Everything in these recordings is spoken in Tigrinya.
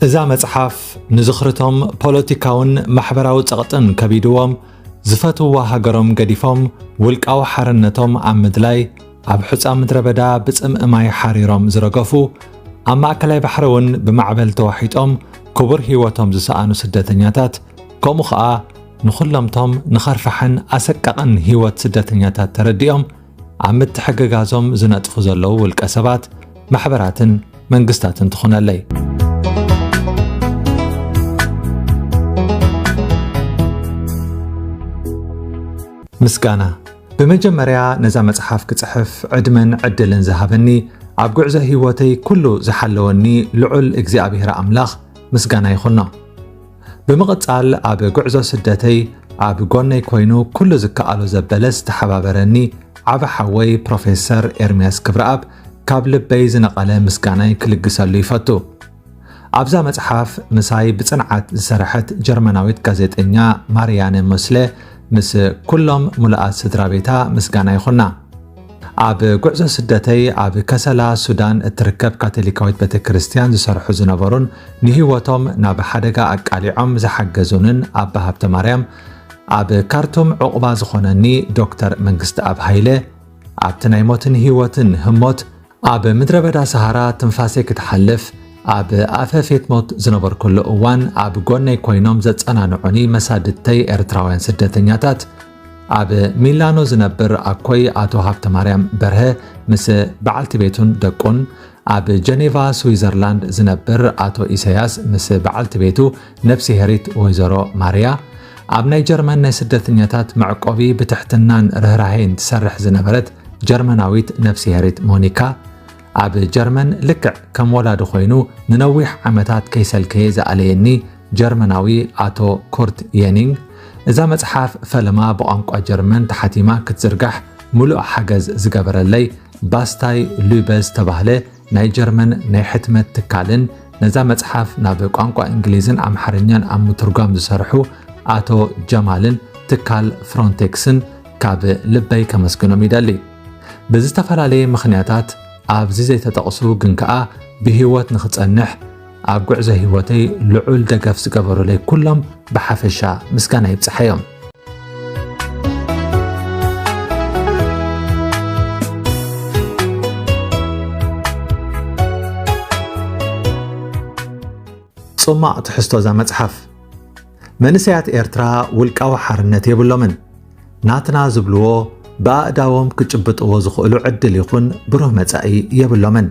እዛ መጽሓፍ ንዝኽርቶም ፖለቲካውን ማሕበራዊ ጸቕጥን ከቢድዎም፣ ዝፈትውዋ ሃገሮም ገዲፎም፣ ውልቃዊ ሓርነቶም ኣብ ምድላይ፣ ኣብ ሑጻ ምድረ በዳ ብጽምኢ ማይ ሓሪሮም ዝረገፉ፣ ኣብ ማእከላይ ባሕሪ እውን ብማዕበል ተዋሒጦም ክቡር ህይወቶም ዝሰኣኑ ስደተኛታት፣ ከምኡ ኸኣ ንኹሎምቶም ንኸርፋሕን ኣሰቃቕን ህይወት ስደተኛታት ተረዲኦም፣ ኣብ ምትሕግጋዞም ዝነጥፉ ዘለዉ ውልቀ ሰባት፣ ማሕበራትን መንግስታትን ትኹነለይ። ምስጋና። ብመጀመርያ ነዛ መጽሓፍ ክጽሕፍ ዕድመን ዕድልን ዝሃበኒ፣ ኣብ ጉዕዞ ህይወተይ ኩሉ ዝሓለወኒ ልዑል እግዚኣብሔር ኣምላኽ ምስጋና ይኹኖ። ብምቕጻል ኣብ ጉዕዞ ስደተይ ኣብ ጎነይ ኮይኑ ኩሉ ዝከኣሎ ዘበለ ዝተሓባበረኒ ዓቢ ሓወይ ፕሮፌሰር ኤርምያስ ክብረኣብ ካብ ልበይ ዝነቐለ ምስጋናይ ክልግሰሉ ይፈቱ። ኣብዛ መጽሓፍ ምሳይ ብጽንዓት ዝሰርሐት ጀርመናዊት ጋዜጠኛ ማርያነ ሞስለ ምስ ኩሎም ሙሉኣት ስድራ ቤታ ምስጋና ይኹና። ኣብ ጉዕዞ ስደተይ ኣብ ከሰላ ሱዳን እትርከብ ካቶሊካዊት ቤተ ክርስቲያን ዝሰርሑ ዝነበሩን ንህይወቶም ናብ ሓደጋ ኣቃሊዖም ዝሓገዙንን ኣባ ሃብተ ማርያም፣ ኣብ ካርቱም ዕቑባ ዝኾነኒ ዶክተር መንግስትኣብ ሃይለ፣ ኣብቲ ናይ ሞትን ህይወትን ህሞት ኣብ ምድረ በዳ ሰሃራ ትንፋሰይ ክትሓልፍ ኣብ ኣፈፌት ሞት ዝነበርኩሉ እዋን ኣብ ጎነይ ኮይኖም ዘጸናንዑኒ መሳድድተይ ኤርትራውያን ስደተኛታት፣ ኣብ ሚላኖ ዝነብር ኣኮይ ኣቶ ሃብተማርያም በርሀ ምስ በዓልቲ ቤቱን ደቁን፣ ኣብ ጀኔቫ ስዊዘርላንድ ዝነብር ኣቶ ኢሳያስ ምስ በዓልቲ ቤቱ ነፍስሄሪት ወይዘሮ ማርያ፣ ኣብ ናይ ጀርመን ናይ ስደተኛታት መዕቆቢ ብትሕትናን ርህራሄን ትሰርሕ ዝነበረት ጀርመናዊት ነፍስሄሪት ሞኒካ፣ ኣብ ጀርመን ልክዕ ከም ወላዲ ኮይኑ ንነዊሕ ዓመታት ከይሰልከየ ዝኣለየኒ ጀርመናዊ ኣቶ ኩርት የኒንግ፣ እዛ መጽሓፍ ፈለማ ብቋንቋ ጀርመን ተሓቲማ ክትዝርጋሕ ምሉእ ሓገዝ ዝገበረለይ ባስታይ ሉበ ዝተባህለ ናይ ጀርመን ናይ ሕትመት ትካልን ነዛ መጽሓፍ ናብ ቋንቋ እንግሊዝን ኣምሓርኛን ኣብ ምትርጓም ዝሰርሑ ኣቶ ጀማልን ትካል ፍሮንቴክስን ካብ ልበይ ከመስግኖም ይደሊ። ብዝተፈላለየ ምኽንያታት ኣብዚ ዘይተጠቕሱ ግን ከኣ ብህይወት ንኽጸንሕ ኣብ ጉዕዞ ህይወተይ ልዑል ደገፍ ዝገበሩለይ ኩሎም ብሓፈሻ ምስጋና ይብጽሓዮም። ጽማቕ ትሕዝቶ እዛ መጽሓፍ። መንእሰያት ኤርትራ ውልቃዊ ሓርነት የብሎምን። ናትና ዝብልዎ ብኣእዳዎም ክጭብጥዎ ዝኽእሉ ዕድል ይኹን ብሩህ መጻኢ የብሎምን።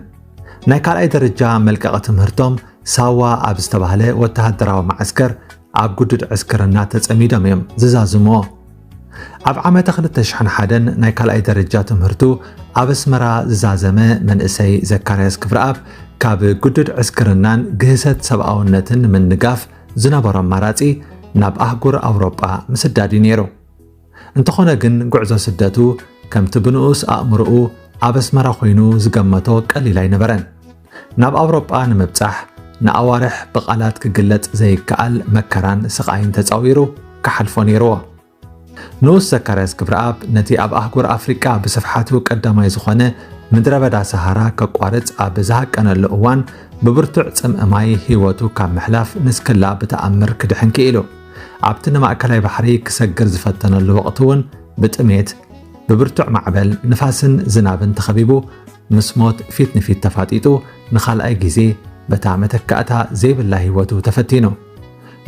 ናይ ካልኣይ ደረጃ መልቀቒ ትምህርቶም ሳዋ ኣብ ዝተባህለ ወተሃደራዊ መዓስከር ኣብ ግዱድ ዕስክርና ተጸሚዶም እዮም ዝዛዝምዎ። ኣብ ዓመተ ክልተ ሽሕን ሓደን ናይ ካልኣይ ደረጃ ትምህርቱ ኣብ ኣስመራ ዝዛዘመ መንእሰይ ዘካርያስ ክብረኣብ ካብ ግዱድ ዕስክርናን ግህሰት ሰብኣውነትን ንምንጋፍ ዝነበሮ ኣማራጺ ናብ ኣህጉር ኣውሮጳ ምስዳድ እዩ ነይሩ። እንተኾነ ግን ጉዕዞ ስደቱ ከምቲ ብንኡስ ኣእምሮኡ ኣብ ኣስመራ ኮይኑ ዝገመቶ ቀሊል ኣይነበረን። ናብ ኣውሮጳ ንምብጻሕ ንኣዋርሕ ብቓላት ክግለጽ ዘይከኣል መከራን ስቓይን ተጻዊሩ ክሓልፎ ነይርዎ። ንኡስ ዘካርያስ ክብረኣብ ነቲ ኣብ ኣህጉር ኣፍሪቃ ብስፍሓቱ ቀዳማይ ዝኾነ ምድረ በዳ ሰሃራ ከቋርጽ ኣብ ዝሃቀነሉ እዋን ብብርቱዕ ጽምኢ ማይ ህይወቱ ካብ ምሕላፍ ንስክላ ብተኣምር ክድሕን ክኢሉ። ኣብቲ ንማእከላይ ባሕሪ ክሰግር ዝፈተነሉ ወቕቲ እውን ብጥሜት፣ ብብርቱዕ ማዕበል፣ ንፋስን ዝናብን ተኸቢቡ ምስ ሞት ፊት ንፊት ተፋጢጡ ንኻልኣይ ግዜ በታ መተካእታ ዘይብላ ህይወቱ ተፈቲኑ።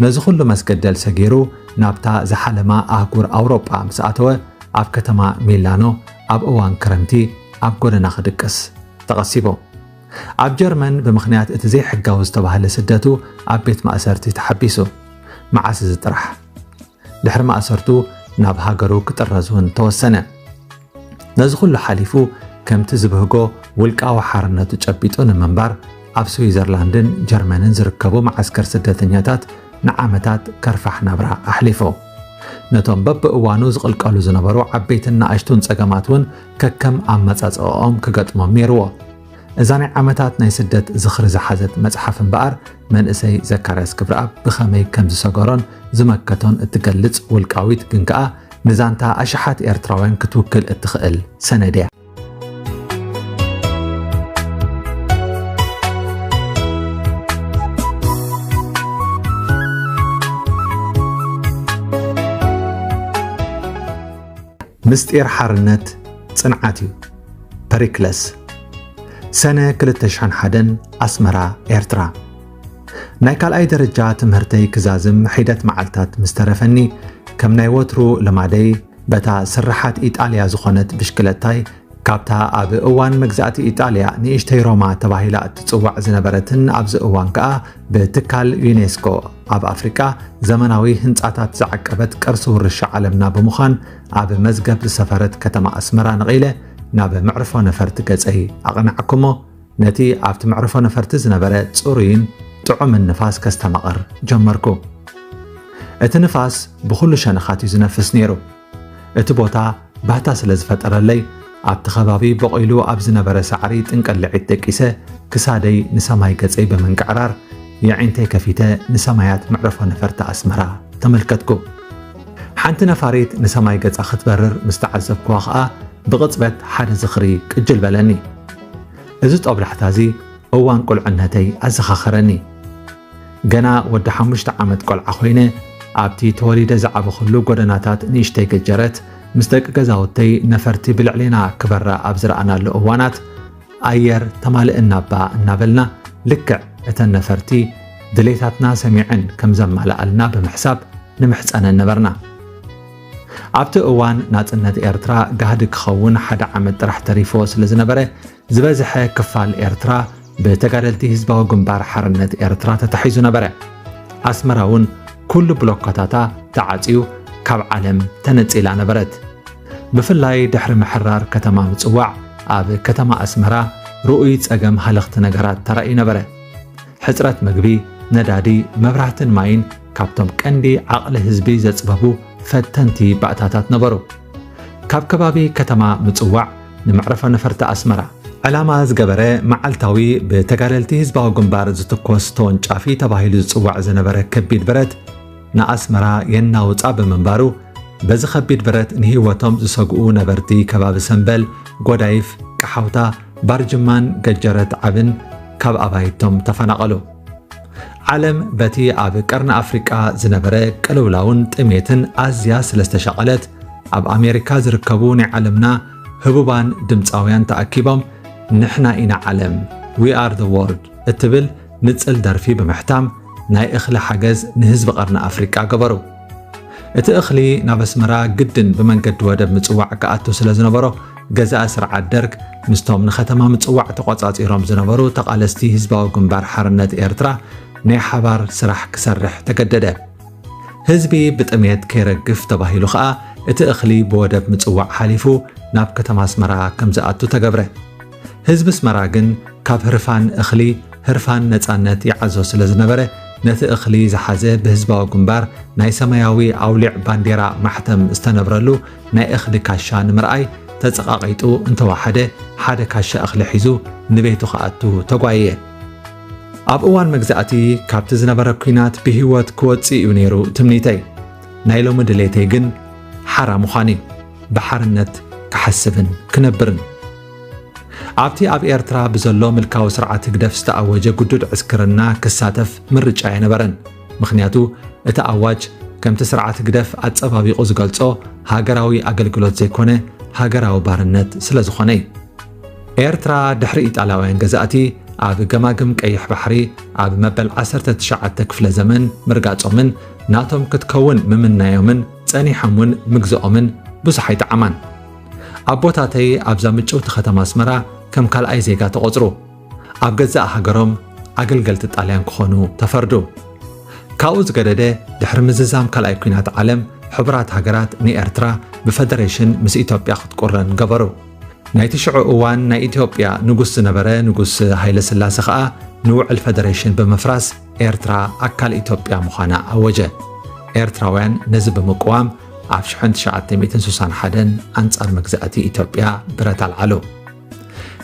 ነዚ ኩሉ መስገደል ሰጊሩ ናብታ ዝሓለማ ኣህጉር ኣውሮጳ ምስ ኣተወ ኣብ ከተማ ሚላኖ ኣብ እዋን ክረምቲ ኣብ ጎደና ክድቅስ ተቐሲቡ። ኣብ ጀርመን ብምኽንያት እቲ ዘይሕጋዊ ዝተባህለ ስደቱ ኣብ ቤት ማእሰርቲ ተሓቢሱ። መዓስ እዚ ጥራሕ? ድሕሪ ማእሰርቱ ናብ ሃገሩ ክጥረዝ እውን ተወሰነ። ነዚ ኩሉ ሓሊፉ ከምቲ ዝብህጎ ውልቃዊ ሓርነቱ ጨቢጡ ንምንባር ኣብ ስዊዘርላንድን ጀርመንን ዝርከቡ መዓስከር ስደተኛታት ንዓመታት ከርፋሕ ናብራ ኣሕሊፉ። ነቶም በብእዋኑ ዝቕልቀሉ ዝነበሩ ዓበይትን ንኣሽቱን ጸገማት እውን ከከም ኣመጻጽኣኦም ክገጥሞም ነይርዎ። እዛ ናይ ዓመታት ናይ ስደት ዝኽሪ ዝሓዘት መጽሓፍ እምበኣር መንእሰይ ዘካርያስ ክብረኣብ ብኸመይ ከም ዝሰገሮን ዝመከቶን እትገልጽ ውልቃዊት ግን ከኣ ንዛንታ ኣሽሓት ኤርትራውያን ክትውክል እትኽእል ሰነድ እያ። ምስጢር ሓርነት ጽንዓት እዩ። ፐሪክለስ። ሰነ ክልተ ሽሕን ሓደን፣ ኣስመራ፣ ኤርትራ። ናይ ካልኣይ ደረጃ ትምህርተይ ክዛዝም ሒደት መዓልታት ምስ ተረፈኒ፣ ከም ናይ ወትሩ ልማደይ፣ በታ ስርሓት ኢጣልያ ዝኾነት ብሽክለታይ፣ ካብታ ኣብ እዋን መግዛእቲ ኢጣልያ ንእሽተይ ሮማ ተባሂላ እትጽዋዕ ዝነበረትን ኣብዚ እዋን ከኣ ብትካል ዩኔስኮ ኣብ ኣፍሪቃ ዘመናዊ ህንጻታት ዝዓቀበት ቅርሲ ውርሻ ዓለምና ብምዃን ኣብ መዝገብ ዝሰፈረት ከተማ ኣስመራ ነቒለ ናብ መዕርፎ ነፈርቲ ገጸይ ኣቕናዕኩሞ ነቲ ኣብቲ መዕርፎ ነፈርቲ ዝነበረ ጽሩይን ጥዑምን ንፋስ ከስተማቕር ጀመርኩ። እቲ ንፋስ ብኹሉ ሸነኻት እዩ ዝነፍስ ነይሩ። እቲ ቦታ ባህታ ስለ ዝፈጠረለይ፣ ኣብቲ ከባቢ በቒሉ ኣብ ዝነበረ ሳዕሪ ጥንቀልዒት ደቂሰ፣ ክሳደይ ንሰማይ ገጸይ ብምንቅዕራር፣ የዒንተይ ከፊተ ንሰማያት መዕረፎ ነፈርቲ ኣስመራ ተመልከትኩ። ሓንቲ ነፋሪት ንሰማይ ገጻ ክትበርር ምስ ተዓዘብኩዋ ኸኣ፣ ብቕጽበት ሓደ ዝኽሪ ቅጅል በለኒ። እዚ ጦብላሕታ እዚ እዋን ቁልዕነተይ ኣዘኻኸረኒ። ገና ወዲ ሓሙሽተ ዓመት ቆልዓ ኮይነ፣ ኣብቲ ተወሊደ ዝዓበኹሉ ጎደናታት ንእሽተይ ገጀረት፣ ምስ ደቂ ገዛውተይ ነፈርቲ ብልዕሌና ክበራ ኣብ ዝረኣናሉ እዋናት፣ ኣየር ተማልእና እባ እናበልና፣ ልክዕ እተን ነፈርቲ ድሌታትና ሰሚዐን ከም ዘማልኣልና ብምሕሳብ ንምሕጸነን ነበርና። ኣብቲ እዋን ናጽነት ኤርትራ ጋህዲ ክኸውን ሓደ ዓመት ጥራሕ ተሪፍዎ ስለ ዝነበረ፣ ዝበዝሐ ክፋል ኤርትራ ብተጋደልቲ ህዝባዊ ግንባር ሓርነት ኤርትራ ተታሒዙ ነበረ። ኣስመራ እውን ኩሉ ብሎኮታታ ተዓጽዩ ካብ ዓለም ተነጺላ ነበረት። ብፍላይ ድሕሪ ምሕራር ከተማ ምጽዋዕ፣ ኣብ ከተማ ኣስመራ ርኡይ ጸገም ሃለኽቲ ነገራት ተራእዩ ነበረ። ሕጽረት ምግቢ፣ ነዳዲ፣ መብራህትን ማይን ካብቶም ቀንዲ ዓቕሊ ህዝቢ ዘጽበቡ ፈተንቲ ባእታታት ነበሩ። ካብ ከባቢ ከተማ ምጽዋዕ ንመዕረፎ ነፈርቲ ኣስመራ ዕላማ ዝገበረ፣ መዓልታዊ ብተጋደልቲ ህዝባዊ ግንባር ዝትኮስ ተወንጫፊ ተባሂሉ ዝጽዋዕ ዝነበረ ከቢድ ብረት ንኣስመራ የናውጻ ብምንባሩ፣ በዚ ከቢድ ብረት ንህይወቶም ዝሰግኡ ነበርቲ ከባቢ ሰምበል፣ ጎዳይፍ፣ ቀሓውታ፣ ባርጅማን ገጀረት ዓብን ካብ ኣባይቶም ተፈናቐሉ። ዓለም በቲ ኣብ ቀርኒ ኣፍሪቃ ዝነበረ ቅልውላውን ጥሜትን ኣዝያ ስለ ዝተሻቐለት፣ ኣብ ኣሜሪካ ዝርከቡ ናይ ዓለምና ህቡባን ድምጻውያን ተኣኪቦም፣ "ንሕና ኢና ዓለም፣ We are the world" እትብል ንጽል ደርፊ ብምሕታም፣ ናይ እኽሊ ሓገዝ ንህዝቢ ቀርኒ ኣፍሪቃ ገበሩ። እቲ እኽሊ ናብ ኣስመራ ግድን ብመንገዲ ወደብ ምጽዋዕ ክኣቱ ስለ ዝነበሮ፣ ገዛኢ ስርዓት ደርግ ምስቶም ንከተማ ምጽዋዕ ተቖጻጺሮም ዝነበሩ ተቓለስቲ ህዝባዊ ግንባር ሓርነት ኤርትራ ናይ ሓባር ስራሕ ክሰርሕ ተገደደ። ህዝቢ ብጥሜት ከይረግፍ ተባሂሉ ኸኣ፣ እቲ እኽሊ ብወደብ ምጽዋዕ ሓሊፉ ናብ ከተማ ኣስመራ ከም ዝኣቱ ተገብረ። ህዝቢ ኣስመራ ግን ካብ ህርፋን እኽሊ ህርፋን ነጻነት ይዓዞ ስለ ዝነበረ፣ ነቲ እኽሊ ዝሓዘ ብህዝባዊ ግንባር ናይ ሰማያዊ ኣውሊዕ ባንዴራ ማሕተም ዝተነብረሉ ናይ እኽሊ ካሻ ንምርኣይ ተጸቓቒጡ እንተወሓደ፣ ሓደ ካሻ እኽሊ ሒዙ ንቤቱ ክኣቱ ተጓየየ። ኣብ እዋን መግዛእቲ ካብቲ ዝነበረ ኲናት ብህይወት ክወጽእ እዩ ነይሩ ትምኒተይ። ናይ ሎሚ ድሌተይ ግን ሓራ ምዃን እዩ። ብሓርነት ክሓስብን ክነብርን። ኣብቲ ኣብ ኤርትራ ብዘሎ ምልካዊ ስርዓት ህግደፍ ዝተኣወጀ ግዱድ ዕስክርና ክሳተፍ ምርጫ ኣይነበረን። ምኽንያቱ እቲ ኣዋጅ ከምቲ ስርዓት ህግደፍ ኣጸባቢቑ ዝገልጾ ሃገራዊ ኣገልግሎት ዘይኮነ ሃገራዊ ባርነት ስለ ዝኾነ እዩ። ኤርትራ ድሕሪ ኢጣልያውያን ገዛእቲ ኣብ ገማግም ቀይሕ ባሕሪ ኣብ መበል ዓሰርተ ትሽዓተ ክፍለ ዘመን ምርጋጾምን ናቶም ክትከውን ምምናዮምን ጸኒሖም እውን ምግዝኦምን ብዙሕ ኣይጠዓማን። ኣቦታተይ ኣብዛ ምጭውቲ ከተማ ኣስመራ ከም ካልኣይ ዜጋ ተቖጽሩ። ኣብ ገዛእ ሃገሮም ኣገልገልቲ ጣልያን ክኾኑ ተፈርዱ። ካብኡ ዝገደደ፣ ድሕሪ ምዝዛም ካልኣይ ኲናት ዓለም፣ ሕቡራት ሃገራት ንኤርትራ ብፈደሬሽን ምስ ኢትዮጵያ ክትቁረን ገበሩ። ናይቲ ሽዑ እዋን ናይ ኢትዮጵያ ንጉስ ዝነበረ ንጉስ ሃይለ ስላሴ ኸኣ ንውዕል ፈደሬሽን ብምፍራስ ኤርትራ ኣካል ኢትዮጵያ ምዃና ኣወጀ። ኤርትራውያን ነዚ ብምቅዋም ኣብ ሽሕን ትሽዓተ ሚእትን ስሳን ሓደን ኣንጻር መግዛእቲ ኢትዮጵያ ብረት ኣልዓሉ።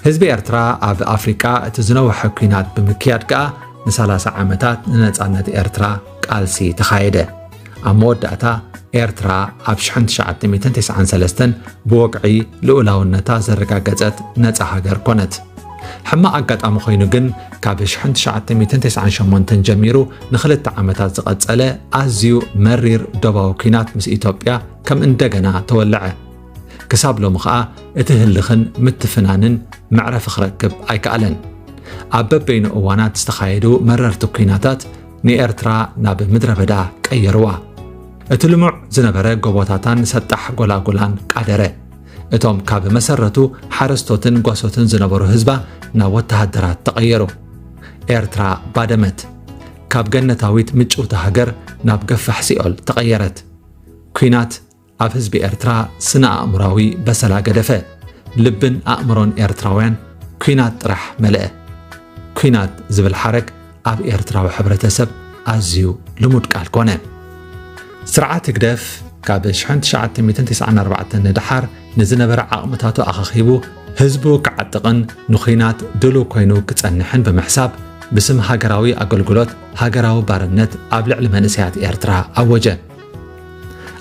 ህዝቢ ኤርትራ ኣብ ኣፍሪቃ እቲ ዝነውሐ ኲናት ብምክያድ ከኣ ንሰላሳ ዓመታት ንነጻነት ኤርትራ ቃልሲ ተኻየደ። ኣብ መወዳእታ ኤርትራ ኣብ ሽሕን ትሽዓተ ሚእትን ተስዓን ሰለስተን ብወግዒ ልኡላውነታ ዘረጋገጸት ነጻ ሃገር ኮነት። ሕማቕ ኣጋጣሚ ኮይኑ ግን፣ ካብ ሽሕን ትሽዓተ ሚእትን ተስዓን ሸሞንተን ጀሚሩ ንኽልተ ዓመታት ዝቐጸለ ኣዝዩ መሪር ዶባዊ ኲናት ምስ ኢትዮጵያ ከም እንደገና ተወለዐ። ክሳብ ሎሚ ኸኣ እቲ ህልኽን ምትፍናንን መዕረፊ ክረክብ ኣይከኣለን። ኣብ በበይኑ እዋናት ዝተኻየዱ መረርቲ ኲናታት ንኤርትራ ናብ ምድረ በዳ ቀየርዋ። እቲ ልሙዕ ዝነበረ ጎቦታታን ሰጣሕ ጎላጉላን ቃደረ። እቶም ካብ መሰረቱ ሓረስቶትን ጓሶትን ዝነበሩ ህዝባ ናብ ወተሃደራት ተቐየሩ። ኤርትራ ባደመት። ካብ ገነታዊት ምጭውቲ ሃገር ናብ ገፋሕ ሲኦል ተቐየረት። ኲናት ኣብ ህዝቢ ኤርትራ ስነ ኣእምራዊ በሰላ ገደፈ። ልብን ኣእምሮን ኤርትራውያን ኲናት ጥራሕ መልአ። ኲናት ዝብል ሓረግ ኣብ ኤርትራዊ ሕብረተሰብ ኣዝዩ ልሙድ ቃል ኮነ። ስርዓት ህግደፍ ካብ ሽሕን ትሽዓተ ሚእትን ተስዓን ኣርባዕተን ንደሓር ንዝነበረ ዓቕምታቱ ኣኻኺቡ ህዝቡ ክዓጥቕን ንኲናት ድሉው ኮይኑ ክጸንሕን ብምሕሳብ ብስም ሃገራዊ ኣገልግሎት ሃገራዊ ባርነት ኣብ ልዕሊ መንእሰያት ኤርትራ ኣወጀ።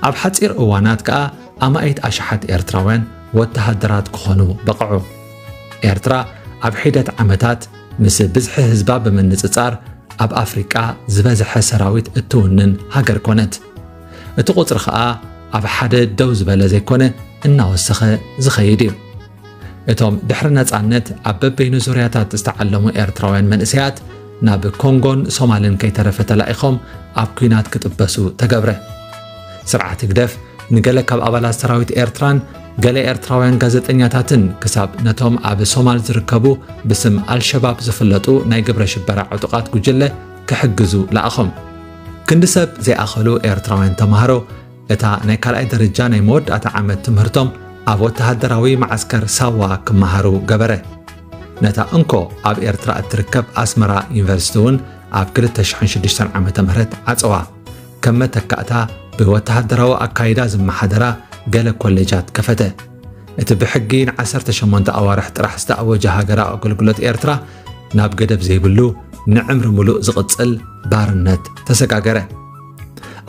ኣብ ሓጺር እዋናት ከኣ ኣማኢት ኣሽሓት ኤርትራውያን ወተሃደራት ክኾኑ በቕዑ። ኤርትራ ኣብ ሒደት ዓመታት ምስ ብዝሒ ህዝባ ብምንጽጻር ኣብ ኣፍሪቃ ዝበዝሐ ሰራዊት እትውንን ሃገር ኮነት። እቲ ቁጽሪ ኸኣ ኣብ ሓደ ደው ዝበለ ዘይኮነ እናወሰኸ ዝኸይድ እዩ። እቶም ድሕሪ ነጻነት ኣብ በበይኑ ዙርያታት ዝተዓለሙ ኤርትራውያን መንእሰያት ናብ ኮንጎን ሶማልን ከይተረፈ ተላኢኾም ኣብ ኲናት ክጥበሱ ተገብረ። ስርዓት ህግደፍ ንገለ ካብ ኣባላት ሰራዊት ኤርትራን ገለ ኤርትራውያን ጋዜጠኛታትን ክሳብ ነቶም ኣብ ሶማል ዝርከቡ ብስም ኣልሸባብ ዝፍለጡ ናይ ግብረ ሽበራ ዕጡቓት ጉጅለ ክሕግዙ ለኣኾም። ክንዲ ሰብ ዘይኣኸሉ ኤርትራውያን ተማሃሮ እታ ናይ ካልኣይ ደረጃ ናይ መወዳእታ ዓመት ትምህርቶም ኣብ ወተሃደራዊ መዓስከር ሳዋ ክመሃሩ ገበረ። ነታ እንኮ ኣብ ኤርትራ እትርከብ ኣስመራ ዩኒቨርሲቲ እውን ኣብ ክልተ ሽሕን ሽዱሽተን ዓመተ ምህረት ዓጸዋ። ከም መተካእታ ብወተሃደራዊ ኣካይዳ ዝመሓደራ ገለ ኮሌጃት ከፈተ። እቲ ብሕጊ ንዓሰርተ ሸሞንተ ኣዋርሕ ጥራሕ ዝተኣወጀ ሃገራዊ ኣገልግሎት ኤርትራ ናብ ገደብ ዘይብሉ ንዕምሪ ምሉእ ዝቕጽል ባርነት ተሰጋገረ።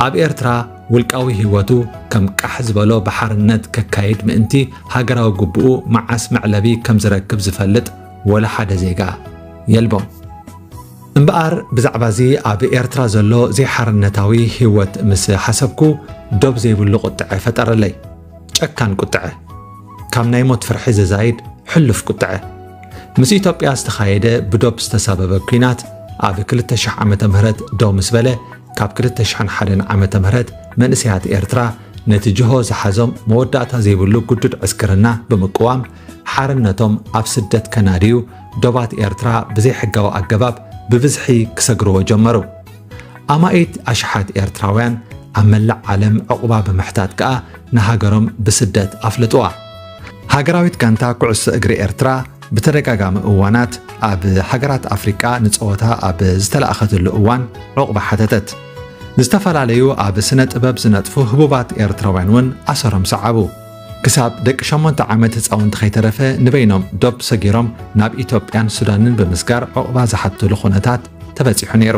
ኣብ ኤርትራ ውልቃዊ ህይወቱ ከም ቃሕ ዝበሎ ብሓርነት ከካይድ ምእንቲ ሃገራዊ ግቡኡ መዓስ መዕለቢ ከም ዝረክብ ዝፈልጥ ወላ ሓደ ዜጋ የልቦን። እምበኣር ብዛዕባዚ ኣብ ኤርትራ ዘሎ ዘይሓርነታዊ ህይወት ምስ ሓሰብኩ ዶብ ዘይብሉ ቁጥዐ ፈጠረለይ። ጨካን ቁጥዐ። ካብ ናይ ሞት ፍርሒ ዝዛይድ ሕሉፍ ቁጥዐ። ምስ ኢትዮጵያ ዝተኻየደ ብዶብ ዝተሳበበ ኲናት ኣብ ክልተ ሽሕ ዓመተ ምህረት ደው ምስ በለ፣ ካብ ክልተ ሽሕን ሓደን ዓመተ ምህረት መንእሰያት ኤርትራ ነቲ ጅሆ ዝሓዞም መወዳእታ ዘይብሉ ግዱድ ዕስክርና ብምቅዋም፣ ሓርነቶም ኣብ ስደት ከናድዩ ዶባት ኤርትራ ብዘይሕጋዊ ኣገባብ ብብዝሒ ክሰግርዎ ጀመሩ። ኣማኢት ኣሽሓት ኤርትራውያን ኣብ መላእ ዓለም ዕቑባ ብምሕታት ከኣ ንሃገሮም ብስደት ኣፍልጥዋ። ሃገራዊት ጋንታ ኩዕሶ እግሪ ኤርትራ ብተደጋጋሚ እዋናት ኣብ ሃገራት ኣፍሪቃ ንጸወታ ኣብ ዝተላእኸትሉ እዋን ዕቑባ ሓተተት። ዝተፈላለዩ ኣብ ስነ ጥበብ ዝነጥፉ ህቡባት ኤርትራውያን እውን ኣሰሮም ሰዓቡ። ክሳብ ደቂ ሸሞንተ ዓመት ህጻውንቲ ከይተረፈ ንበይኖም ዶብ ሰጊሮም ናብ ኢትዮጵያን ሱዳንን ብምስጋር ዕቑባ ዝሓትሉ ኩነታት ተበጺሑ ነይሩ።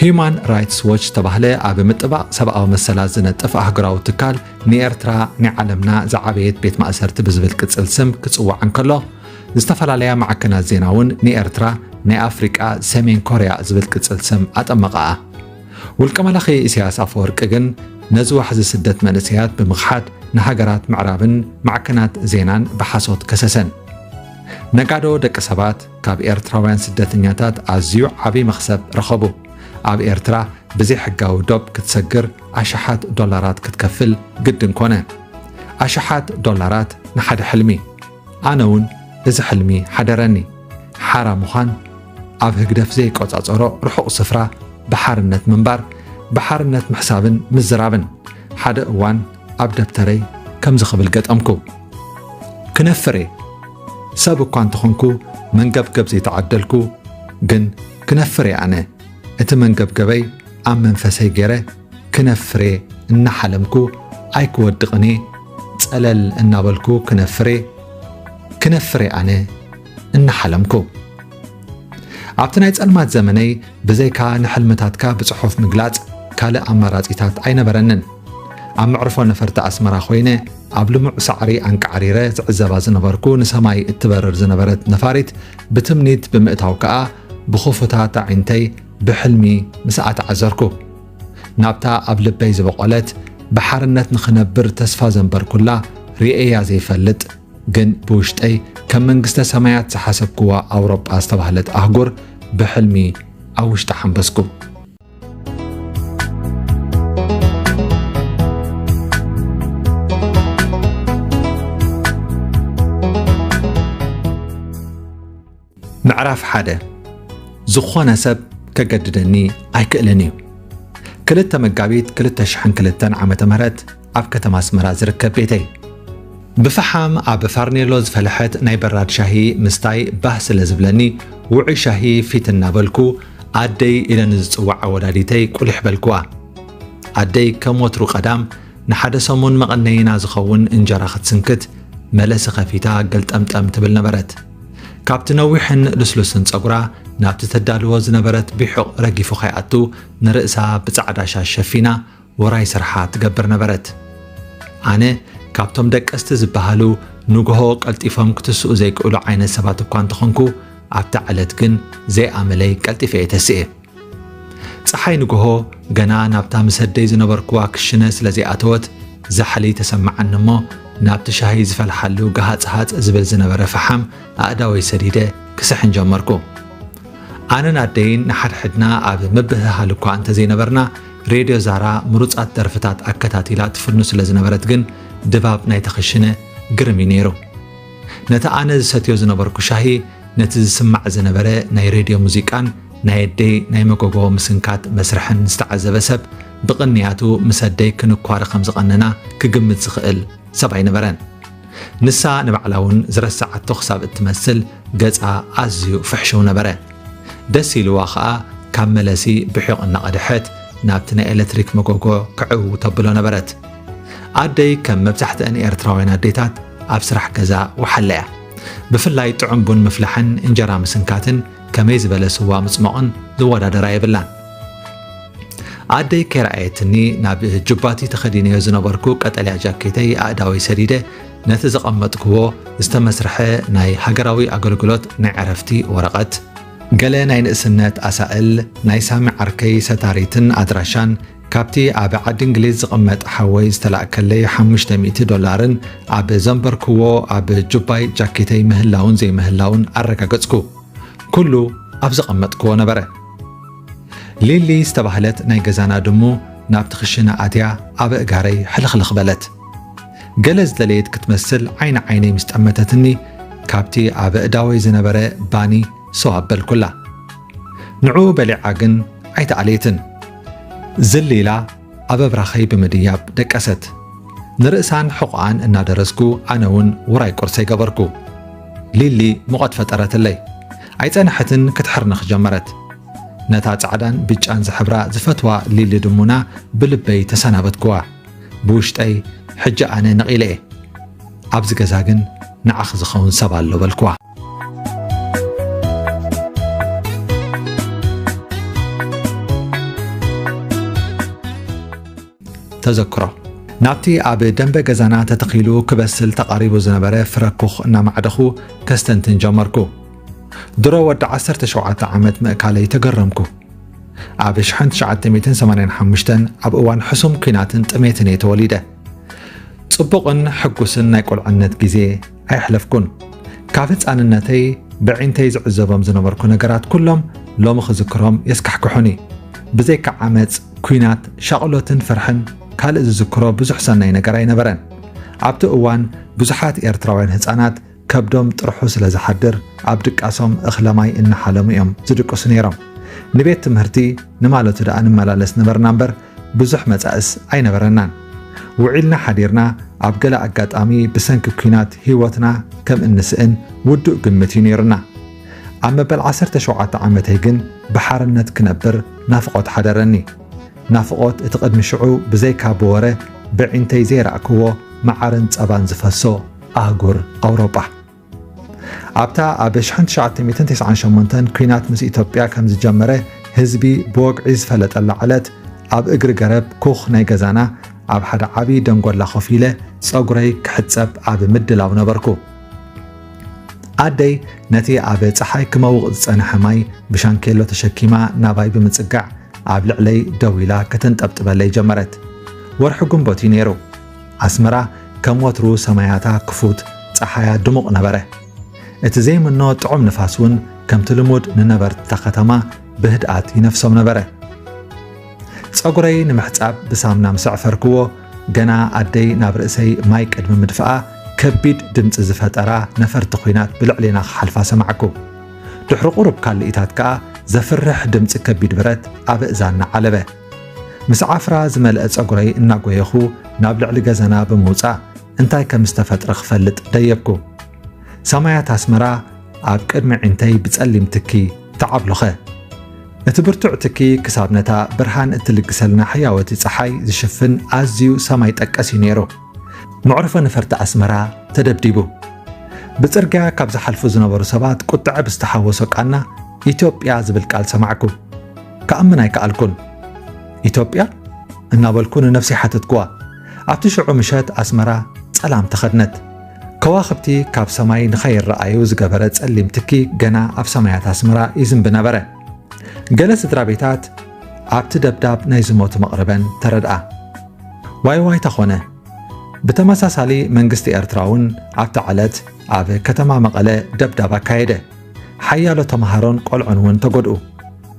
ሂዩማን ራይትስ ዎች ዝተባህለ ኣብ ምጥባቕ ሰብኣዊ መሰላት ዝነጥፍ ኣህጉራዊ ትካል ንኤርትራ ናይ ዓለምና ዝዓበየት ቤት ማእሰርቲ ብዝብል ቅጽል ስም ክጽዋዕ እንከሎ፣ ዝተፈላለያ ማዕከናት ዜና እውን ንኤርትራ ናይ ኣፍሪቃ ሰሜን ኮርያ ዝብል ቅጽል ስም ኣጠመቐኣ። ውልቀ መላኺ ኢሳያስ ኣፈወርቂ ግን ነዚ ዋሕዚ ስደት መንእሰያት ብምኽሓድ ንሃገራት ምዕራብን ማዕከናት ዜናን ብሓሶት ከሰሰን። ነጋዶ ደቂ ሰባት ካብ ኤርትራውያን ስደተኛታት ኣዝዩ ዓቢ መኽሰብ ረኸቡ። ኣብ ኤርትራ ብዘይሕጋዊ ዶብ ክትሰግር ኣሽሓት ዶላራት ክትከፍል ግድን ኮነ። ኣሽሓት ዶላራት ንሓደ ሕልሚ። ኣነ እውን እዚ ሕልሚ ሓደረኒ። ሓራ ምዃን፣ ኣብ ህግደፍ ዘይቆጻጸሮ ርሑቕ ስፍራ ብሓርነት ምንባር፣ ብሓርነት ምሕሳብን ምዝራብን። ሓደ እዋን ኣብ ደብተረይ ከምዚ ክብል ገጠምኩ። ክነፍር እየ። ሰብ እኳ እንተኾንኩ መንገብገብ ዘይተዓደልኩ፣ ግን ክነፍር እየ ኣነ። እቲ መንገብገበይ ኣብ መንፈሰይ ገይረ ክነፍር እየ እናሓለምኩ ኣይክወድቕን እየ። ጸለል እናበልኩ ክነፍር እየ። ክነፍር እየ ኣነ እናሓለምኩ። ኣብቲ ናይ ጸልማት ዘመነይ ብዘይካ ንሕልምታትካ ብጽሑፍ ምግላጽ ካልእ ኣማራጺታት ኣይነበረንን። ኣብ መዕርፎ ነፈርቲ ኣስመራ ኮይነ ኣብ ልሙዕ ሳዕሪ ኣንቃዕሪረ ዝዕዘባ ዝነበርኩ ንሰማይ እትበርር ዝነበረት ነፋሪት ብትምኒት ብምእታው ከኣ ብኽፉታት ኣዒንተይ ብሕልሚ ምስኣ ተዓዘርኩ። ናብታ ኣብ ልበይ ዝበቖለት ብሓርነት ንኽነብር ተስፋ ዘንበርኩላ ርእየያ ዘይፈልጥ፣ ግን ብውሽጠይ ከም መንግስተ ሰማያት ዝሓሰብክዋ ኣውሮጳ ዝተባህለት ኣህጉር ብሕልሚ ኣብ ውሽጢ ሓንበስኩ። ምዕራፍ ሓደ። ዝኾነ ሰብ ከገድደኒ ኣይክእልን እዩ። ክልተ መጋቢት ክልተ ሽሕን ክልተን ዓመተ ምህረት ኣብ ከተማ ኣስመራ ዝርከብ ቤተይ። ብፈሓም ኣብ ፋርኔሎ ዝፈለሐት ናይ በራድ ሻሂ ምስታይ ባህ ስለ ዝብለኒ፣ ውዑይ ሻሂ ፊት እናበልኩ፣ ኣደይ ኢለ ንዝጽዋዕ ኣወዳዲተይ ቁሊሕ በልክዋ። ኣደይ ከም ወትሩ ቀዳም ንሓደ ሰሙን መቐነይና ዝኸውን እንጀራ ክትስንክት፣ መለሲ ከፊታ ገልጠምጠም ትብል ነበረት። ካብቲ ነዊሕን ልስሉስን ጸጉራ ናብቲ ተዳልዎ ዝነበረት ቢሑቕ ረጊፉ ከይኣቱ ንርእሳ ብጻዕዳ ሻሽ ሸፊና ውራይ ስርሓ ትገብር ነበረት። ኣነ ካብቶም ደቀስቲ ዝበሃሉ ንግሆ ቀልጢፎም ክትስኡ ዘይክእሉ ዓይነት ሰባት እኳ እንተኾንኩ፣ ኣብታ ዕለት ግን ዘይኣመለይ ቀልጢፈ እየ ተስኤ። ጸሓይ ንግሆ ገና ናብታ ምስ ኣደይ ዝነበርኩዋ ክሽነ ስለ ዘይኣተወት ዛሕሊ ተሰማዓኒ እሞ፣ ናብቲ ሻሂ ዝፈልሓሉ ገሃጽሃጽ ዝብል ዝነበረ ፈሓም ኣእዳወይ ሰዲደ ክስሕን ጀመርኩ። ኣነን ኣደይን ንሓድሕድና ኣብ ምብህሃል እኳ እንተዘይነበርና፣ ሬድዮ ዛራ ምሩጻት ደርፍታት ኣከታቲላ ትፍኑ ስለ ዝነበረት ግን ድባብ ናይቲ ክሽነ ግርም እዩ ነይሩ። ነቲ ኣነ ዝሰትዮ ዝነበርኩ ሻሂ፣ ነቲ ዝስማዕ ዝነበረ ናይ ሬድዮ ሙዚቃን ናይ ኣደይ ናይ መጎጎ ምስንካት መስርሕን ዝተዓዘበ ሰብ ብቕንያቱ ምስ ኣደይ ክንኳረ ከም ዝቐነና ክግምት ዝኽእል ሰብ ኣይነበረን። ንሳ ንባዕላ እውን ዝረስዓቶ ክሳብ እትመስል ገጻ ኣዝዩ ፍሕሽው ነበረ። ደስ ኢልዋ ኸኣ ካብ መለሲ ብሒቕ እናቐድሐት ናብቲ ናይ ኤለትሪክ መጎጎ ክዕው ተብሎ ነበረት። ኣደይ ከም መብዛሕትአን ኤርትራውያን ኣዴታት ኣብ ስራሕ ገዛ ወሓለ እያ። ብፍላይ ጥዑም ቡን ምፍላሕን እንጀራ ምስንካትን ከመይ ዝበለ ስዋ ምጽማቕን ዝወዳደራ የብላን። ኣደይ ከይረኣየትኒ ናብ ጁባቲ ተኸዲነዮ ዝነበርኩ ቀጠልያ ጃኬተይ ኣእዳወይ ሰዲደ ነቲ ዘቐመጥክዎ ዝተመስርሐ ናይ ሃገራዊ ኣገልግሎት ናይ ዕረፍቲ ወረቐት፣ ገለ ናይ ንእስነት ኣሳእል፣ ናይ ሳሚ ዓርከይ ሰታሪትን ኣድራሻን፣ ካብቲ ኣብ ዓዲ እንግሊዝ ዝቕመጥ ሓወይ ዝተላእከለይ ሓሙሽተ ሚእቲ ዶላርን ኣብ ዘንበርክዎ ኣብ ጁባይ ጃኬተይ ምህላውን ዘይምህላውን ኣረጋገጽኩ። ኩሉ ኣብ ዘቐመጥክዎ ነበረ። ሊሊ ዝተባህለት ናይ ገዛና ድሙ ናብቲ ክሽነ ኣትያ ኣብ ኣእጋረይ ሕልኽልኽ በለት። ገለ ዝደለየት ክትመስል ዓይኒ ዓይነይ ምስ ጠመተትኒ፣ ካብቲ ኣብ ኣእዳወይ ዝነበረ ባኒ ሰው ኣበልኩላ። ንዕኡ በሊዓ ግን ኣይተኣለየትን። ዝል ኢላ ኣብ ኣብራኸይ ብምድያብ ደቀሰት። ንርእሳን ሕቖኣን እናደረስኩ ኣነ እውን ውራይ ቁርሰይ ገበርኩ። ሊሊ ሙቐት ፈጠረትለይ። ኣይጸንሐትን ክትሕርንኽ ጀመረት። ነታ ጻዕዳን ብጫን ዝሕብራ ዝፈትዋ ሊሊ ድሙና ብልበይ ተሰናበትክዋ። ብውሽጠይ ሕጂ ኣነ ነቒለ እየ። ኣብዚ ገዛ ግን ንዓኺ ዝኸውን ሰብ ኣሎ በልክዋ። ተዘክሮ። ናብቲ ኣብ ደንበ ገዛና ተተኺሉ ክበስል ተቓሪቡ ዝነበረ ፍረ ኩኽ እናማዕደኹ ከስተንትን ጀመርኩ። ድሮ ወዲ ዓሰርተ ሸውዓተ ዓመት ምእካለይ ተገረምኩ። ኣብ ሽሕን ትሽዓተ ሚእትን ሰማንያን ሓሙሽተን ኣብ እዋን ሕሱም ኲናትን ጥሜትን እየ ተወሊደ። ጽቡቕን ሕጉስን ናይ ቁልዕነት ግዜ ኣየሕለፍኩን። ካብ ህጻንነተይ ብዒንተይ ዝዕዘቦም ዝነበርኩ ነገራት ኩሎም ሎሚ ክዝክሮም የስካሕክሑኒ። ብዘይካ ዓመጽ፣ ኲናት፣ ሻቕሎትን ፍርሕን ካልእ ዝዝክሮ ብዙሕ ሰናይ ነገር ኣይነበረን። ኣብቲ እዋን ብዙሓት ኤርትራውያን ህጻናት ከብዶም ጥርሑ ስለ ዝሓድር ኣብ ድቃሶም እኽለ ማይ እናሓለሙ እዮም ዝድቅሱ ነይሮም። ንቤት ትምህርቲ ንማለቱ ደኣ ንመላለስ ነበርና እምበር ብዙሕ መጻእስ ኣይነበረናን። ውዒልና ሓዲርና ኣብ ገለ ኣጋጣሚ ብሰንኪ ኲናት ህይወትና ከም እንስእን ውዱእ ግምት እዩ ነይሩና። ኣብ መበል ዓሰርተ ሸውዓተ ዓመተይ ግን ብሓርነት ክነብር ናፍቖት ሓደረኒ። ናፍቖት እቲ ቅድሚ ሽዑ ብዘይካ ብወረ ብዒንተይ ዘይረኣክዎ መዓርን ጸባን ዝፈሶ ኣህጉር ኣውሮጳ። ኣብታ ኣብ ሽሕን ትሽዓተ ሚእትን ተስዓን ሸሞንተን ኲናት ምስ ኢትዮጵያ ከም ዝጀመረ ህዝቢ ብወግዒ ዝፈለጠላ ዕለት፣ ኣብ እግሪ ገረብ ኩኽ ናይ ገዛና ኣብ ሓደ ዓቢ ደንጎላ ኮፍ ኢለ ጸጉረይ ክሕጸብ ኣብ ምድላው ነበርኩ። ኣደይ ነቲ ኣብ ጸሓይ ክመውቕ ዝጸንሐ ማይ ብሻንኬሎ ተሸኪማ ናባይ ብምጽጋዕ ኣብ ልዕለይ ደው ኢላ ከተንጠብጥበለይ ጀመረት። ወርሒ ግንቦት እዩ ነይሩ። ኣስመራ ከም ወትሩ ሰማያታ ክፉት፣ ጸሓያ ድሙቕ ነበረ። እቲ ዘይምኖ ጥዑም ንፋስ እውን ከምቲ ልሙድ ንነበርቲ እታ ከተማ ብህድኣት ይነፍሶም ነበረ። ጸጉረይ ንምሕጻብ ብሳምና ምስ ኣዕፈርክዎ፣ ገና ኣደይ ናብ ርእሰይ ማይ ቅድሚ ምድፍኣ፣ ከቢድ ድምጺ ዝፈጠራ ነፈርቲ ኲናት ብልዕሌና ክሓልፋ ሰማዕኩ። ድሕሪ ቁሩብ ካልኢታት ከኣ ዘፍርሕ ድምጺ ከቢድ ብረት ኣብ እዛና ዓለበ። ምስ ዓፍራ ዝመልአ ጸጉረይ እናጎየኹ ናብ ልዕሊ ገዛና ብምውጻእ እንታይ ከም ዝተፈጥረ ክፈልጥ ደየብኩ። ሰማያት ኣስመራ ኣብ ቅድሚ ዒንተይ ብጸሊም ትኪ ተዓብሎኸ። እቲ ብርቱዕ ትኪ ክሳብ ነታ ብርሃን እትልግሰልና ሕያወቲ ጸሓይ ዝሽፍን ኣዝዩ ሰማይ ጠቀስ እዩ ነይሩ። መዕርፎ ነፈርቲ ኣስመራ ተደብዲቡ። ብጽርግያ ካብ ዝሓልፉ ዝነበሩ ሰባት ቁጥዐ ብዝተሓወሶ ቃና፣ "ኢትዮጵያ" ዝብል ቃል ሰማዕኩ። ክኣምን ኣይከኣልኩን። "ኢትዮጵያ?" እናበልኩ ንነፍሰይ ሓተትኩዋ። ኣብቲ ሽዑ ምሸት ኣስመራ ጸላም ተኸድነት። ከዋኽብቲ ካብ ሰማይ ንኸይረኣዩ ዝገበረ ጸሊም ትኪ ገና ኣብ ሰማያት ኣስመራ ይዝንቢ ነበረ። ገለ ስድራ ቤታት ኣብቲ ደብዳብ ናይ ዝሞቱ መቕርበን ተረድኣ። ዋይ ዋይታ ኾነ። ብተመሳሳሊ መንግስቲ ኤርትራ እውን ኣብታ ዕለት ኣብ ከተማ መቐለ ደብዳብ ኣካየደ። ሓያሎ ተምሃሮን ቆልዑን እውን ተጎድኡ።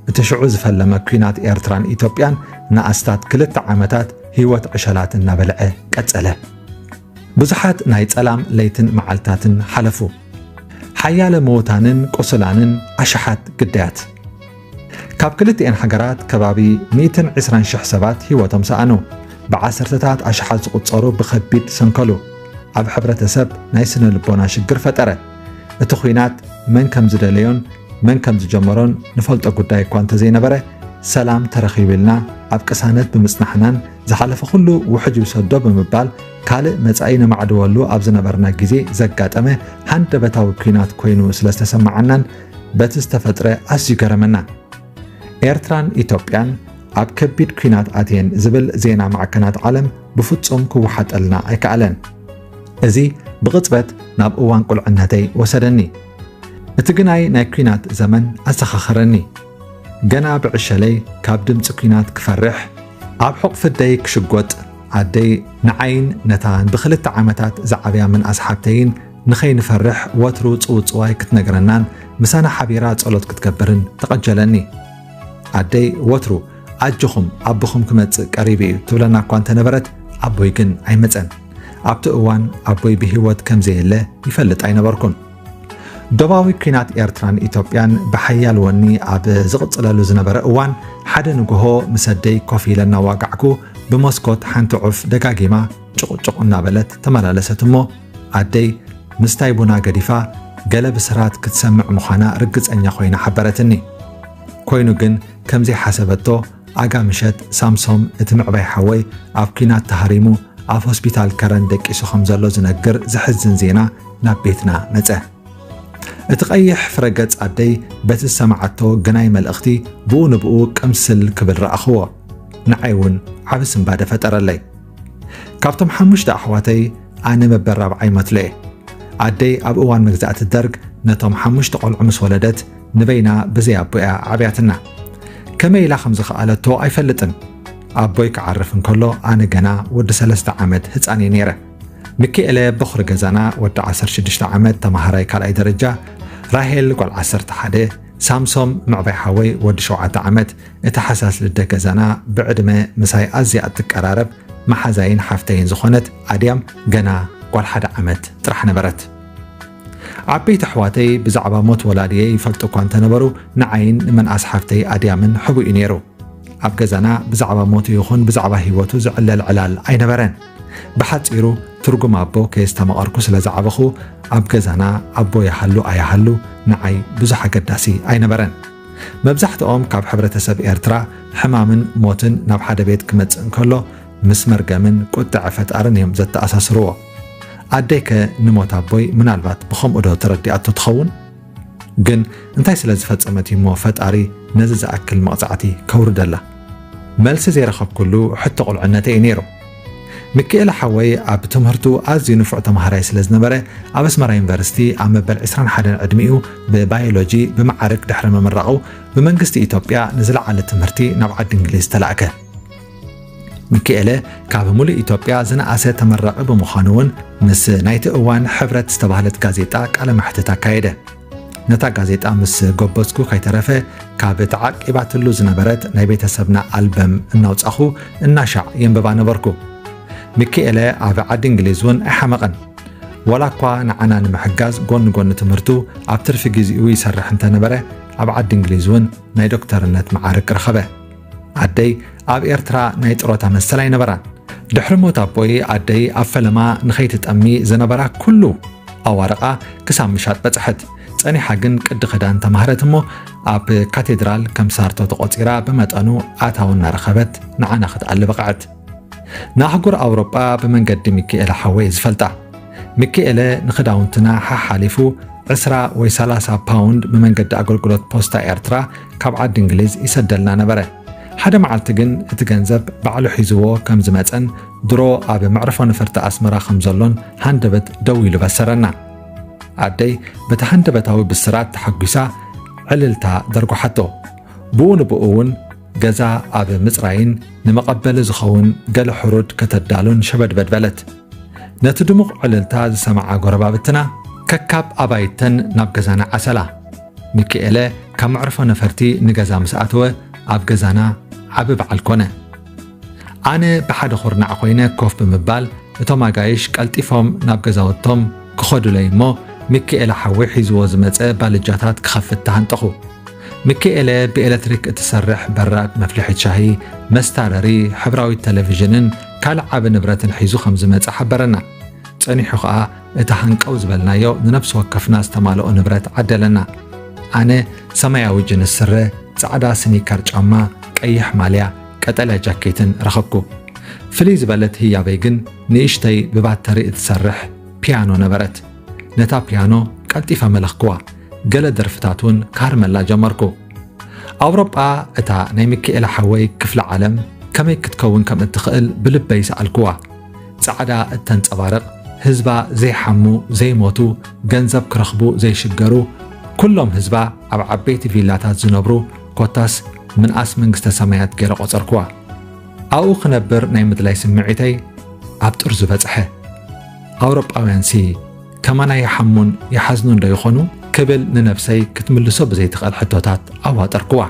እቲ ሽዑ ዝፈለመ ኲናት ኤርትራን ኢትዮጵያን ንኣስታት ክልተ ዓመታት ህይወት ዕሸላት እናበልዐ ቀጸለ። ብዙሓት ናይ ጸላም ለይትን መዓልታትን ሓለፉ። ሓያለ ምዉታንን ቁሱላንን ኣሽሓት ግዳያት። ካብ ክልቲኤን ሃገራት ከባቢ ሚእትን ዕስራን ሽሕ ሰባት ህይወቶም ሰኣኑ። ብዓሰርተታት ኣሽሓት ዝቑጸሩ ብኸቢድ ሰንከሉ። ኣብ ሕብረተሰብ ናይ ስነ ልቦና ሽግር ፈጠረ። እቲ ኲናት መን ከም ዝደለዮን መን ከም ዝጀመሮን ንፈልጦ ጉዳይ እኳ እንተዘይነበረ፣ ሰላም ተረኺቡ ኢልና ኣብ ቅሳነት ብምጽናሕናን ዝሓለፈ ኩሉ ውሕጅ ይውሰዶ ብምባል ካልእ መጻኢ ነማዕድወሉ ኣብ ዝነበርና ግዜ ዘጋጠመ ሃንደበታዊ ኲናት ኮይኑ ስለ ዝተሰማዓናን በቲ ዝተፈጥረ ኣዝዩ ገረመና። ኤርትራን ኢትዮጵያን ኣብ ከቢድ ኲናት ኣትየን ዝብል ዜና ማዕከናት ዓለም ብፍጹም ክወሓጠልና ኣይከኣለን። እዚ ብቕጽበት ናብ እዋን ቁልዕነተይ ወሰደኒ። እቲ ግናይ ናይ ኲናት ዘመን ኣዘኻኸረኒ። ገና ብዕሸለይ ካብ ድምጺ ኲናት ክፈርሕ፣ ኣብ ሕቑፊ ኣደይ ክሽጎጥ፣ ኣደይ ንዓይን ነታ ብኽልተ ዓመታት ዝዓብያ ምንኣስ ሓብተይን ንኸይንፈርሕ ወትሩ ጽውጽዋይ ክትነግረናን ምሳና ሓቢራ ጸሎት ክትገብርን ተቐጀለኒ። ኣደይ ወትሩ "ኣጆኹም፣ ኣቦኹም ክመጽእ ቀሪቡ እዩ" ትብለና እኳ እንተነበረት፣ ኣቦይ ግን ኣይመጸን። ኣብቲ እዋን ኣቦይ ብህይወት ከም ዘየለ ይፈልጥ ኣይነበርኩን። ዶባዊ ኲናት ኤርትራን ኢትዮጵያን ብሓያል ወኒ ኣብ ዝቕጽለሉ ዝነበረ እዋን፣ ሓደ ንግሆ ምስ ኣደይ ኮፍ ኢለ እናዋጋዕኩ፣ ብመስኮት ሓንቲ ዑፍ ደጋጊማ ጭቑጭቕ እናበለት ተመላለሰት እሞ፣ ኣደይ ምስታይ ቡና ገዲፋ፣ ገለ ብስራት ክትሰምዕ ምዃና ርግጸኛ ኮይና ሓበረትኒ። ኮይኑ ግን፣ ከም ዘይሓሰበቶ፣ ኣጋ ምሸት ሳምሶም፣ እቲ ምዕባይ ሓወይ፣ ኣብ ኲናት ተሃሪሙ ኣብ ሆስፒታል ከረን ደቂሱ ከም ዘሎ ዝነግር ዘሕዝን ዜና ናብ ቤትና መጸ። እቲ ቀይሕ ፍረ ገጽ ኣደይ በቲ ዝሰማዓቶ ግናይ መልእኽቲ ብኡ ንብኡ ቅምስል ክብል ረኣኽዎ። ንዓይ እውን ዓቢ ስንባደ ፈጠረለይ። ካብቶም ሓሙሽተ ኣሕዋተይ ኣነ መበል ራብዓይ መትሎ እየ። ኣደይ ኣብ እዋን መግዛእቲ ደርግ ነቶም ሓሙሽተ ቆልዑ ምስ ወለደት ንበይና ብዘይ ኣቦ እያ ኣዕብያትና። ከመይ ኢላ ከም ዝኸኣለቶ ኣይፈልጥን። ኣቦይ ክዓርፍ እንከሎ ኣነ ገና ወዲ ሰለስተ ዓመት ህጻን እየ ነይረ። ሚኪኤለ በኹሪ ገዛና ወዲ ዓሰርተ ሽዱሽተ ዓመት ተማሃራይ ካልኣይ ደረጃ፣ ራሄል ጓል ዓሰርተ ሓደ፣ ሳምሶም ምዕባይ ሓወይ ወዲ ሸውዓተ ዓመት፣ እቲ ሓሳስ ልደ ገዛና ብዕድመ ምሳይ ኣዝያ እትቀራረብ መሓዛይን ሓፍተይን ዝኾነት ኣድያም ገና ጓል ሓደ ዓመት ጥራሕ ነበረት። ዓበይቲ ኣሕዋተይ ብዛዕባ ሞት ወላድየይ ይፈልጡ እኳ እንተነበሩ፣ ንዓይን ንመንኣስ ሓፍተይ ኣድያምን ሕቡእ እዩ ነይሩ። ኣብ ገዛና ብዛዕባ ሞቱ ይኹን ብዛዕባ ህይወቱ ዝዕለል ዕላል ኣይነበረን። ብሓጺሩ፣ ትርጉም ኣቦ ከየስተማቐርኩ ስለ ዝዓበኹ፣ ኣብ ገዛና ኣቦ ይሃሉ ኣይሃሉ ንዓይ ብዙሕ ኣገዳሲ ኣይነበረን። መብዛሕትኦም ካብ ሕብረተሰብ ኤርትራ ሕማምን ሞትን ናብ ሓደ ቤት ክመጽእ እንከሎ፣ ምስ መርገምን ቁጥዐ ፈጣርን እዮም ዘተኣሳስርዎ። ኣደይከ ንሞት ኣቦይ ምናልባት ብኸምኡ ዶ ተረዲኣቶ ትኸውን? ግን እንታይ ስለ ዝፈጸመት እዩሞ ፈጣሪ ነዚ ዝኣክል መቕጻዕቲ ከውርደላ? መልሲ ዘይረኸብኩሉ ሕቶ ቁልዕነተይ እዩ ነይሩ። ሚኪኤለ ሓወይ ኣብ ትምህርቱ ኣዝዩ ንፉዕ ተምሃራይ ስለ ዝነበረ፣ ኣብ ኣስመራ ዩኒቨርሲቲ ኣብ መበል ዕስራን ሓደን ዕድሚኡ ብባዮሎጂ ብመዓርግ ድሕሪ ምምራቑ፣ ብመንግስቲ ኢትዮጵያ ንዝለዓለ ትምህርቲ ናብ ዓዲ እንግሊዝ ተላእከ። ሚኪኤለ ካብ ሙሉእ ኢትዮጵያ ዝነኣሰ ተመራቒ ብምዃኑ እውን ምስ ናይቲ እዋን ሕብረት ዝተባህለት ጋዜጣ ቃለ መሕትት ኣካየደ። ነታ ጋዜጣ ምስ ጎበዝኩ ከይተረፈ ካብ ተዓቂባትሉ ዝነበረት ናይ ቤተሰብና ኣልበም እናውጻኹ እናሻዕ የንብባ ነበርኩ። ሚኪኤለ ኣብ ዓዲ እንግሊዝ እውን ኣይሓመቐን። ዋላ እኳ ንዓና ንምሕጋዝ ጎኒ ጎኒ ትምህርቱ ኣብ ትርፊ ግዜኡ ይሰርሕ እንተነበረ፣ ኣብ ዓዲ እንግሊዝ እውን ናይ ዶክተርነት መዓርግ ረኸበ። ኣደይ ኣብ ኤርትራ ናይ ጥሮታ መሰል ኣይነበራን። ድሕሪ ሞት ኣቦይ ኣደይ ኣብ ፈለማ ንኸይትጠሚ ዝነበራ ኩሉ ኣዋርቓ ክሳብ ምሻጥ በጽሐት። ጸኒሓ ግን ቅዲ ክዳን ተማህረት እሞ ኣብ ካቴድራል ከም ሳርቶ ተቖጺራ ብመጠኑ ኣታዊ እናረኸበት ንዓና ክትኣሊ በቕዐት። ንኣህጉር ኣውሮጳ ብመንገዲ ሚኪኤለ ሓወይ ዝፈልጣ። ሚኪኤለ ንኽዳውንትና ሓሓሊፉ ዕስራ ወይ ሰላሳ ፓውንድ ብመንገዲ ኣገልግሎት ፖስታ ኤርትራ ካብ ዓዲ እንግሊዝ ይሰደልና ነበረ። ሓደ መዓልቲ ግን እቲ ገንዘብ ባዕሉ ሒዝዎ ከም ዝመጸን ድሮ ኣብ መዕርፎ ነፈርቲ ኣስመራ ከም ዘሎን ሃንደበት ደው ኢሉ በሰረና። ኣደይ በቲ ሃንደበታዊ ብስራት ተሓጒሳ ዕልልታ ደርጓሓቶ። ብኡ ንብኡ እውን ገዛ ኣብ ምጽራይን ንመቐበሊ ዝኸውን ገለ ሕሩድ ከተዳሉን ሸበድበድ በለት። ነቲ ድሙቕ ዕልልታ ዝሰምዓ ጎረባብትና ከካብ ኣባይተን ናብ ገዛና ዓሰላ። ሚኪኤለ ካብ መዕርፎ ነፈርቲ ንገዛ ምስ ኣተወ ኣብ ገዛና ዓቢ በዓል ኮነ። ኣነ ብሓደ ኩርናዕ ኮይነ ኮፍ ብምባል እቶም ኣጋይሽ ቀልጢፎም ናብ ገዛውቶም ክኸዱለይ እሞ ሚኪኤለ ሓወይ ሒዝዎ ዝመጸ ባልጃታት ክኸፍት ተሃንጠኹ። ሚኪኤለ ብኤለትሪክ እትሰርሕ በራድ መፍልሒት ሻሂ፣ መስታረሪ፣ ሕብራዊት ቴሌቪዥንን ካልእ ዓቢ ንብረትን ሒዙ ከም ዝመጸ ሓበረና። ጸኒሑ ኸኣ እቲ ሃንቀው ዝበልናዮ ንነፍሲ ወከፍና ዝተማልኦ ንብረት ዓደለና። ኣነ ሰማያዊ ጅንስ ስረ፣ ጻዕዳ ስኒከር ጫማ፣ ቀይሕ ማልያ፣ ቀጠልያ ጃኬትን ረኸብኩ። ፍልይ ዝበለት ህያበይ ግን ንእሽተይ ብባተሪ እትሰርሕ ፒያኖ ነበረት። ነታ ፒያኖ ቀልጢፈ መለኽክዋ። ገለ ደርፍታት እውን ክሃርመላ ጀመርኩ። ኣውሮጳ፣ እታ ናይ ሚኪኤለ ሓወይ ክፍለ ዓለም፣ ከመይ ክትከውን ከም እትኽእል ብልበይ ሰኣልክዋ። ጻዕዳ እተንጸባርቕ፣ ህዝባ ዘይሓሙ ዘይሞቱ፣ ገንዘብ ክረኽቡ ዘይሽገሩ፣ ኩሎም ህዝባ ኣብ ዓበይቲ ቪላታት ዝነብሩ፣ ኮታስ ምንኣስ መንግስተ ሰማያት ገይረ ቆጸርክዋ። ኣብኡ ክነብር ናይ ምድላይ ስምዒተይ ኣብ ጥርዙ በጽሐ። ኣውሮጳውያንሲ ከማና ይሓሙን ይሓዝኑን ዶ ይኾኑ? ክብል ንነብሰይ ክትምልሶ ብዘይትኽእል ሕቶታት ኣዋጠርክዋ።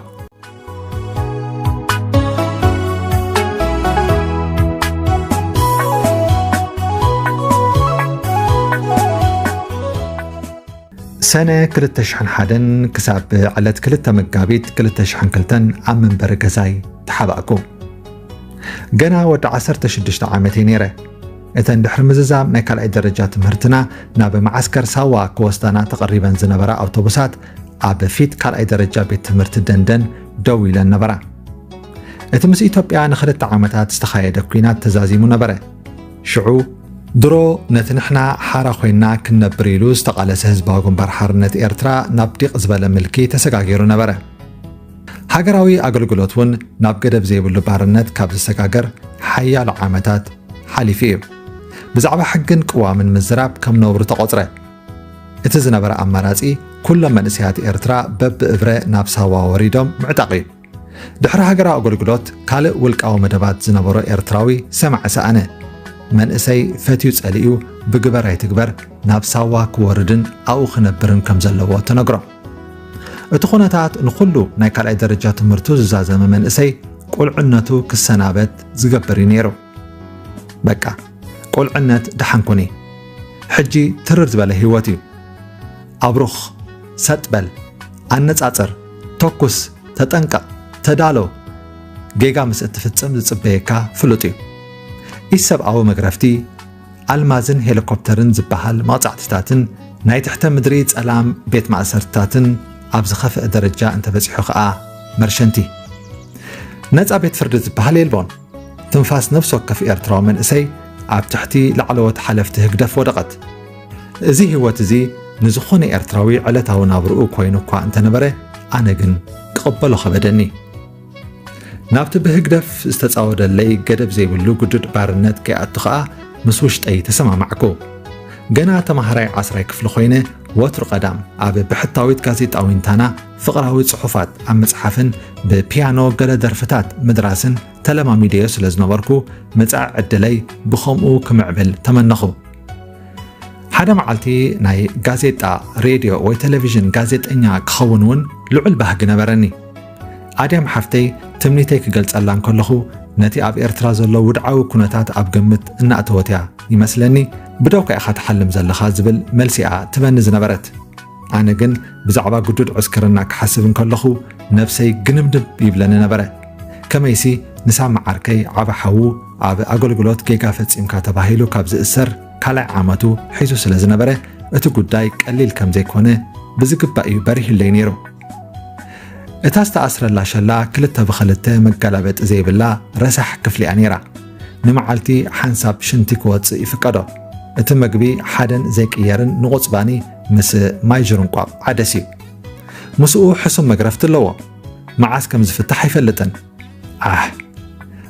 ሰነ ክልተ ሽሕን ሓደን ክሳብ ዕለት ክልተ መጋቢት ክልተ ሽሕን ክልተን ኣብ መንበሪ ገዛይ ተሓባእኩ። ገና ወዲ ዓሰርተ ሽዱሽተ ዓመት እየ ነይረ። እተን ድሕሪ ምዝዛም ናይ ካልኣይ ደረጃ ትምህርትና ናብ መዓስከር ሳዋ ክወስዳና ተቐሪበን ዝነበራ ኣውቶቡሳት ኣብ ፊት ካልኣይ ደረጃ ቤት ትምህርቲ ደንደን ደው ኢለን ነበራ። እቲ ምስ ኢትዮጵያ ንኽልተ ዓመታት ዝተኻየደ ኲናት ተዛዚሙ ነበረ። ሽዑ ድሮ ነቲ ንሕና ሓራ ኮይንና ክንነብር ኢሉ ዝተቓለሰ ህዝባዊ ግንባር ሓርነት ኤርትራ ናብ ዲቕ ዝበለ ምልኪ ተሰጋጊሩ ነበረ። ሃገራዊ ኣገልግሎት እውን ናብ ገደብ ዘይብሉ ባርነት ካብ ዝሰጋገር ሓያሎ ዓመታት ሓሊፉ እዩ። ብዛዕባ ሕግን ቅዋምን ምዝራብ ከም ነውሪ ተቖጽረ። እቲ ዝነበረ ኣማራጺ ኩሎም መንእሰያት ኤርትራ በብእብረ ናብ ሳዋ ወሪዶም ምዕጣቕ እዩ። ድሕሪ ሃገራዊ ኣገልግሎት ካልእ ውልቃዊ መደባት ዝነበሮ ኤርትራዊ ሰማዕ ሰኣነ። መንእሰይ ፈትዩ ጸሊኡ ብግበር ኣይትግበር ናብ ሳዋ ክወርድን ኣብኡ ክነብርን ከም ዘለዎ ተነግሮ። እቲ ኩነታት ንኹሉ ናይ ካልኣይ ደረጃ ትምህርቱ ዝዛዘመ መንእሰይ ቁልዕነቱ ክሰናበት ዝገብር እዩ ነይሩ። በቃ፣ ቁልዕነት ደሓን ኩኒ። ሕጂ ትርር ዝበለ ህይወት እዩ። ኣብሩኽ፣ ሰጥ በል፣ ኣነጻጽር፣ ተኩስ፣ ተጠንቀቕ፣ ተዳሎ። ጌጋ ምስ እትፍጽም ዝጽበየካ ፍሉጥ እዩ። ኢሰብኣዊ መግረፍቲ፣ ኣልማዝን ሄሊኮፕተርን ዝበሃል መቕጻዕትታትን ናይ ትሕተ ምድሪ ጸላም ቤት ማእሰርትታትን ኣብ ዝኸፍአ ደረጃ እንተበጺሑ ኸኣ መርሸንቲ። ነጻ ቤት ፍርዲ ዝበሃል የልቦን። ትንፋስ ነፍሲ ወከፍ ኤርትራዊ መንእሰይ ኣብ ትሕቲ ላዕለዎት ሓለፍቲ ህግደፍ ወደቐት። እዚ ህይወት እዚ ንዝኾነ ኤርትራዊ ዕለታዊ ናብርኡ ኮይኑ እኳ እንተነበረ፣ ኣነ ግን ክቕበሎ ከበደኒ። ናብቲ ብህግደፍ ዝተጻወደለይ ገደብ ዘይብሉ ግዱድ ባርነት ከይኣቱ ኸኣ ምስ ውሽጠይ ተሰማማዕኩ። ገና ተማሃራይ ዓስራይ ክፍሊ ኮይነ ወትሩ ቀዳም ኣብ ብሕታዊት ጋዜጣ ዊንታና ፍቕራዊ ጽሑፋት ኣብ ምጽሓፍን ብፒያኖ ገለ ደርፍታት ምድራስን ተለማሚደዮ ስለ ዝነበርኩ፣ መጻኢ ዕድለይ ብኸምኡ ክምዕብል ተመነኹ። ሓደ መዓልቲ ናይ ጋዜጣ፣ ሬድዮ ወይ ቴሌቪዥን ጋዜጠኛ ክኸውን እውን ልዑል ባህጊ ነበረኒ። ኣድያም ሓፍተይ ትምኒተይ ክገልጸላ እንከለኹ፣ ነቲ ኣብ ኤርትራ ዘሎ ውድዓዊ ኩነታት ኣብ ግምት እናእተወት እያ ይመስለኒ፣ ብደውካ ኢኻ ትሓልም ዘለኻ ዝብል መልሲ እያ ትበኒ ዝነበረት። ኣነ ግን ብዛዕባ ግዱድ ዕስክርና ክሓስብ እንከለኹ ነብሰይ ግንብንብ ይብለኒ ነበረ። ከመይሲ ንሳሚ ዓርከይ ዓቢ ሓዉ ኣብ ኣገልግሎት ጌጋ ፈጺምካ ተባሂሉ ካብ ዝእሰር ካልኣይ ዓመቱ ሒዙ ስለ ዝነበረ እቲ ጉዳይ ቀሊል ከም ዘይኮነ ብዝግባእ እዩ በሪህለይ ነይሩ። እታ ዝተኣስረላ ሸላ ክልተ ብኽልተ መገላበጢ ዘይብላ ረሳሕ ክፍሊ እያ ነይራ። ንመዓልቲ ሓንሳብ ሽንቲ ክወጽእ ይፍቀዶ። እቲ መግቢ ሓደን ዘይቅየርን ንቑጽባኒ ምስ ማይ ጅርንቋቕ ዓደስ እዩ። ምስኡ ሕሱም መግረፍቲ ኣለዎ። መዓስ ከም ዝፍታሕ ኣይፈልጥን። ኣሕ፣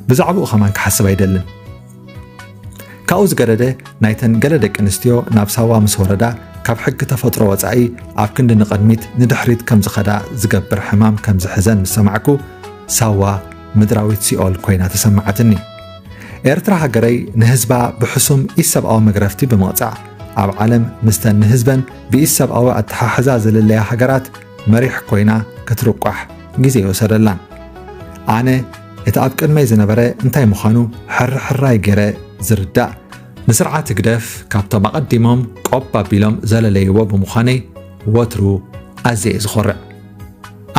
ብዛዕባኡ ኸማን ክሓስብ ኣይደልን። ካብኡ ዝገደደ፣ ናይተን ገለ ደቂ ኣንስትዮ ናብ ሳዋ ምስ ወረዳ፣ ካብ ሕጊ ተፈጥሮ ወጻኢ ኣብ ክንዲ ንቕድሚት ንድሕሪት ከም ዝኸዳ ዝገብር ሕማም ከም ዝሕዘን ምስ ሰማዕኩ፣ ሳዋ ምድራዊት ሲኦል ኮይና ተሰማዓትኒ። ኤርትራ ሃገረይ ንህዝባ ብሕሱም ኢሰብኣዊ መግረፍቲ ብምቕጻዕ፣ ኣብ ዓለም ምስተን ንህዝበን ብኢሰብኣዊ ኣተሓሕዛ ዝልለያ ሃገራት መሪሕ ኮይና ክትርቋሕ ግዜ ይወሰደላን። ኣነ እቲ ኣብ ቅድመይ ዝነበረ እንታይ ምዃኑ ሕርሕራይ ገይረ ዝርዳእ፣ ንስርዓት ህግደፍ ካብቶም ኣቐዲሞም ቆብ ኣቢሎም ዘለለይዎ ብምዃነይ ወትሩ ኣዝየ እየ ዝኾርዕ።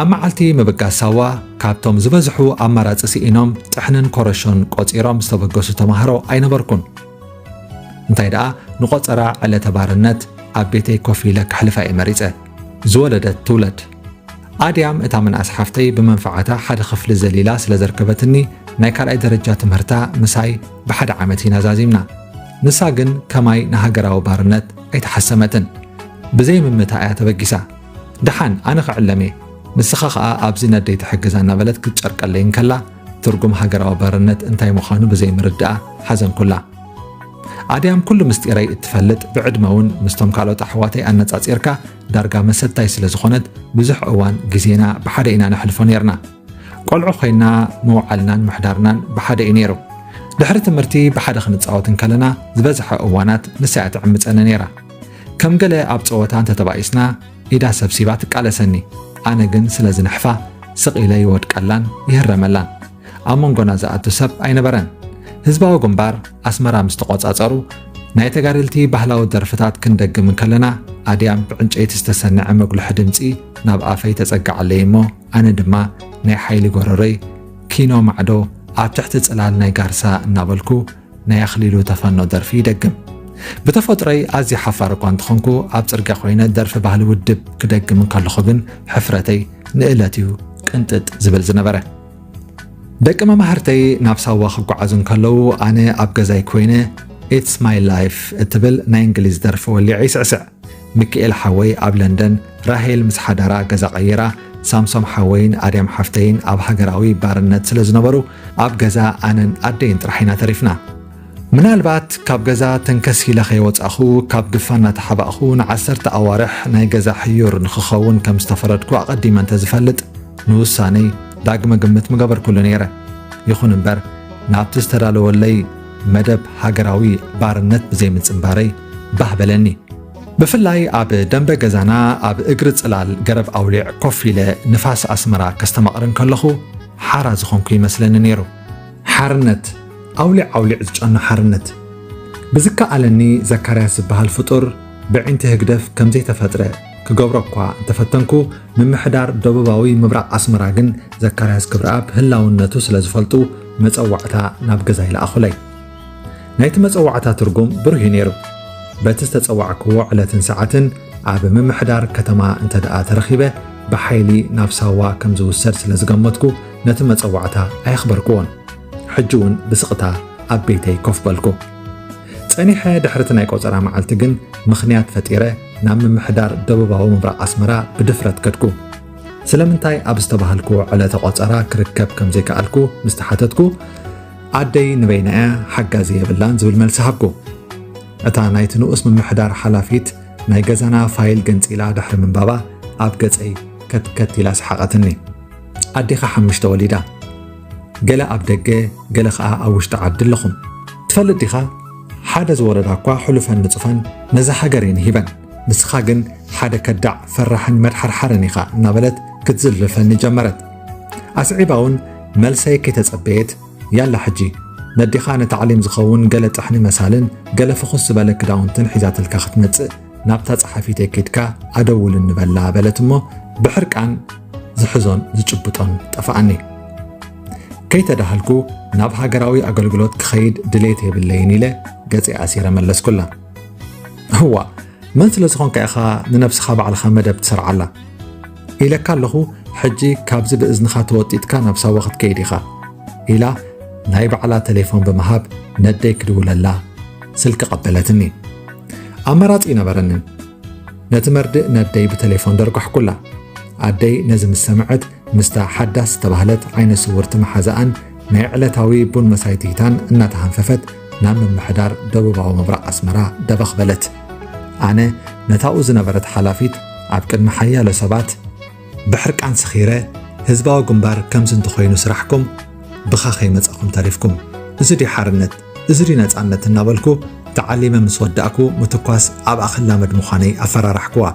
ኣብ መዓልቲ ምብጋስ ሳዋ ካብቶም ዝበዝሑ ኣማራጺ ስኢኖም ጥሕንን ኮረሾን ቆጺሮም ዝተበገሱ ተማሃሮ ኣይነበርኩን። እንታይ ደኣ ንቆጸራ ዕለተ ባርነት ኣብ ቤተይ ኮፍ ኢለ ከሕልፋ እየ መሪጸ። ዝወለደት ትውለድ። ኣድያም እታ ምንኣስ ሓፍተይ ብመንፈዓታ ሓደ ክፍሊ ዘሊላ ስለ ዘርከበትኒ ናይ ካልኣይ ደረጃ ትምህርታ ምሳይ ብሓደ ዓመት ኢና ዛዚምና። ንሳ ግን ከማይ ንሃገራዊ ባርነት ኣይተሓሰመትን። ብዘይ ምምታ እያ ተበጊሳ። ደሓን ኣነ ክዕለም እየ፣ ንስኻ ኸኣ ኣብዚ ነደይ ትሕግዛ እናበለት ክትጨርቀለይ እንከላ ትርጉም ሃገራዊ ባርነት እንታይ ምዃኑ ብዘይ ምርድኣ ሓዘንኩላ። ኣድያም ኩሉ ምስጢረይ እትፈልጥ፣ ብዕድመ እውን ምስቶም ካልኦት ኣሕዋተይ ኣነጻጺርካ ዳርጋ መሰታይ ስለ ዝኾነት ብዙሕ እዋን ግዜና ብሓደ ኢና ነሕልፎ ነይርና። ቆልዑ ኮይና ምውዓልናን ምሕዳርናን ብሓደ እዩ ነይሩ። ድሕሪ ትምህርቲ ብሓደ ክንጻወት እንከለና ዝበዝሐ እዋናት ንሳ እያ ትዕምጸኒ ነይራ። ከም ገለ ኣብ ጸወታ እንተተባኢስና ኢዳ ሰብሲባ ትቃለሰኒ። ኣነ ግን ስለ ዝንሕፋ ስቕ ኢለ ይወድቀላን ይህረመላን። ኣብ መንጎና ዝኣቱ ሰብ ኣይነበረን። ህዝባዊ ግንባር ኣስመራ ምስ ተቖጻጸሩ ናይ ተጋደልቲ ባህላዊ ደርፍታት ክንደግም እንከለና ኣድያም ብዕንጨይቲ ዝተሰንዐ መጉልሒ ድምጺ ናብ ኣፈይ ተጸግዓለይ እሞ ኣነ ድማ ናይ ሓይሊ ጎረሮይ ኪኖ ማዕዶ ኣብ ትሕቲ ጽላል ናይ ጋርሳ እናበልኩ ናይ ኣኽሊሉ ተፈኖ ደርፊ ይደግም። ብተፈጥሮይ ኣዝየ ሓፋር እኳ እንተኾንኩ ኣብ ጽርግያ ኮይነ ደርፊ ባህሊ ውድብ ክደግም እንከለኹ ግን ሕፍረተይ ንእለት እዩ ቅንጥጥ ዝብል ዝነበረ። ደቂ መማህርተይ ናብ ሳዋ ክጓዓዙ እንከለዉ ኣነ ኣብ ገዛይ ኮይነ It's My Life እትብል ናይ እንግሊዝ ደርፊ ወሊዐ ይስዕስዕ። ሚኪኤል ሓወይ ኣብ ለንደን፣ ራሄል ምስ ሓዳራ ገዛ ቀይራ፣ ሳምሶም ሓወይን ኣድያም ሓፍተይን ኣብ ሃገራዊ ባርነት ስለ ዝነበሩ ኣብ ገዛ ኣነን ኣደይን ጥራሕ ኢና ተሪፍና። ምናልባት ካብ ገዛ ተንከስ ኢለ ከይወጻኹ ካብ ግፋ እናተሓባእኹ ንዓሰርተ ኣዋርሕ ናይ ገዛ ሕዩር ንኽኸውን ከም ዝተፈረድኩ ኣቐዲመ እንተዝፈልጥ ንውሳነይ ዳግመ ግምት ምገበርኩሉ ነይረ። ይኹን እምበር ናብቲ ዝተዳለወለይ መደብ ሃገራዊ ባርነት ብዘይምጽንባረይ ባህ በለኒ። ብፍላይ ኣብ ደንበ ገዛና ኣብ እግሪ ጽላል ገረብ ኣውሊዕ ኮፍ ኢለ ንፋስ ኣስመራ ከስተማቕር እንከለኹ ሓራ ዝኾንኩ ይመስለኒ ነይሩ። ሓርነት፣ ኣውሊዕ ኣውሊዕ ዝጨኑ ሓርነት። ብዝከኣለኒ ዘካርያስ ዝበሃል ፍጡር ብዒንቲ ህግደፍ ከም ዘይተፈጥረ ክገብሮ እኳ እንተፈተንኩ፣ ምምሕዳር ደቡባዊ ምብራቕ ኣስመራ ግን ዘካርያስ ክብረኣብ ህላውነቱ ስለ ዝፈልጡ መጸዋዕታ ናብ ገዛ ይለኣኹለይ። ናይቲ መጸዋዕታ ትርጉም ብሩህ እዩ ነይሩ። በቲ ዝተጸዋዕክዎ ዕለትን ሰዓትን ኣብ ምምሕዳር ከተማ እንተ ደኣ ተረኺበ ብሓይሊ ናብ ሳዋ ከም ዝውሰድ ስለ ዝገመትኩ ነቲ መጸዋዕታ ኣየኽበርክዎን። ሕጂ እውን ብስቕታ ኣብ ቤተይ ኮፍ በልኩ። ጸኒሐ ድሕሪ እቲ ናይ ቆጸራ መዓልቲ ግን ምኽንያት ፈጢረ ናብ ምምሕዳር ደቡባዊ ምብራቕ ኣስመራ ብድፍረት ከድኩ። ስለምንታይ ኣብ ዝተባህልክዎ ዕለተ ቆጸራ ክርከብ ከም ዘይከኣልኩ ምስ ተሓተትኩ፣ ኣደይ ንበይና እያ፣ ሓጋዚ የብላን ዝብል መልሲ ሃብኩ። እታ ናይቲ ንኡስ ምምሕዳር ሓላፊት ናይ ገዛና ፋይል ገንጺላ ድሕሪ ምንባባ ኣብ ገጸይ ከትከት ኢላ ሰሓቐትኒ። ኣዴኻ ሓሙሽተ ወሊዳ፣ ገለ ኣብ ደገ፣ ገለ ኸኣ ኣብ ውሽጢ ዓዲ ኣለኹም። ትፈልጥ ዲኻ? ሓደ ዝወለዳ እኳ ሕሉፈን ንጹፈን ነዛ ሃገር እየን ሂበን። ንስኻ ግን ሓደ ከዳዕ፣ ፈራሕን መድሓርሓርን ኢኻ እናበለት ክትዝልፈኒ ጀመረት። ኣስዒባ እውን መልሰይ ከይተጸበየት፣ ያላ ሕጂ ነዴኻ ንታዕሊም ዝኸውን ገለ ጥሕኒ መሳልን ገለ ፍኹስ ዝበለ ክዳውንትን ሒዛትልካ ክትመጽእ ናብታ ጸሓፊተይ ኬድካ ኣደውልኒ በላ በለት እሞ ብሕርቃን ዝሕዞን ዝጭብጦን ጠፍኣኒ። ከይተዳሃልኩ ናብ ሃገራዊ ኣገልግሎት ክኸይድ ድሌት የብለይን ኢለ ገጸይ ኣሲረ መለስኩላ። እዋ፣ መን ስለ ዝኾንካ ኢኻ ንነብስኻ ባዕልኻ መደብ ትሰርዓላ? ኢለካ ኣለኹ፣ ሕጂ ካብዚ ብእዝንኻ ተወጢጥካ ናብ ሳዋ ክትከይድ ኢኻ፣ ኢላ ናይ ባዕላ ተሌፎን ብምሃብ ነደይ ክድውለላ ስልኪ ቀበለትኒ። ኣማራጺ ኣይነበረንን። ነቲ መርድእ ነደይ ብተሌፎን ደርጓሕኩላ። ኣደይ ነዚ ምስ ሰምዐት፣ ምስታ ሓዳስ ዝተባህለት ዓይነ ስውርቲ መሓዛኣን ናይ ዕለታዊ ቡን መሳይቲታን እናተሃንፈፈት ናብ ምምሕዳር ደቡባዊ ምብራቕ ኣስመራ ደበኽ በለት። ኣነ ነታኡ ዝነበረት ሓላፊት ኣብ ቅድሚ ሓያሎ ሰባት ብሕርቃን ሰኺረ፣ ህዝባዊ ግንባር ከምዚ እንተኾይኑ ስራሕኩም ብኻ ከይመጻኹም ተሪፍኩም። እዚ ድዩ ሓርነት? እዚ ድዩ ነጻነት? እናበልኩ ተዓሊመ ምስ ወዳእኩ ምትኳስ ኣብ ኣኽላመድ ምዃነይ ኣፈራራሕኩዋ።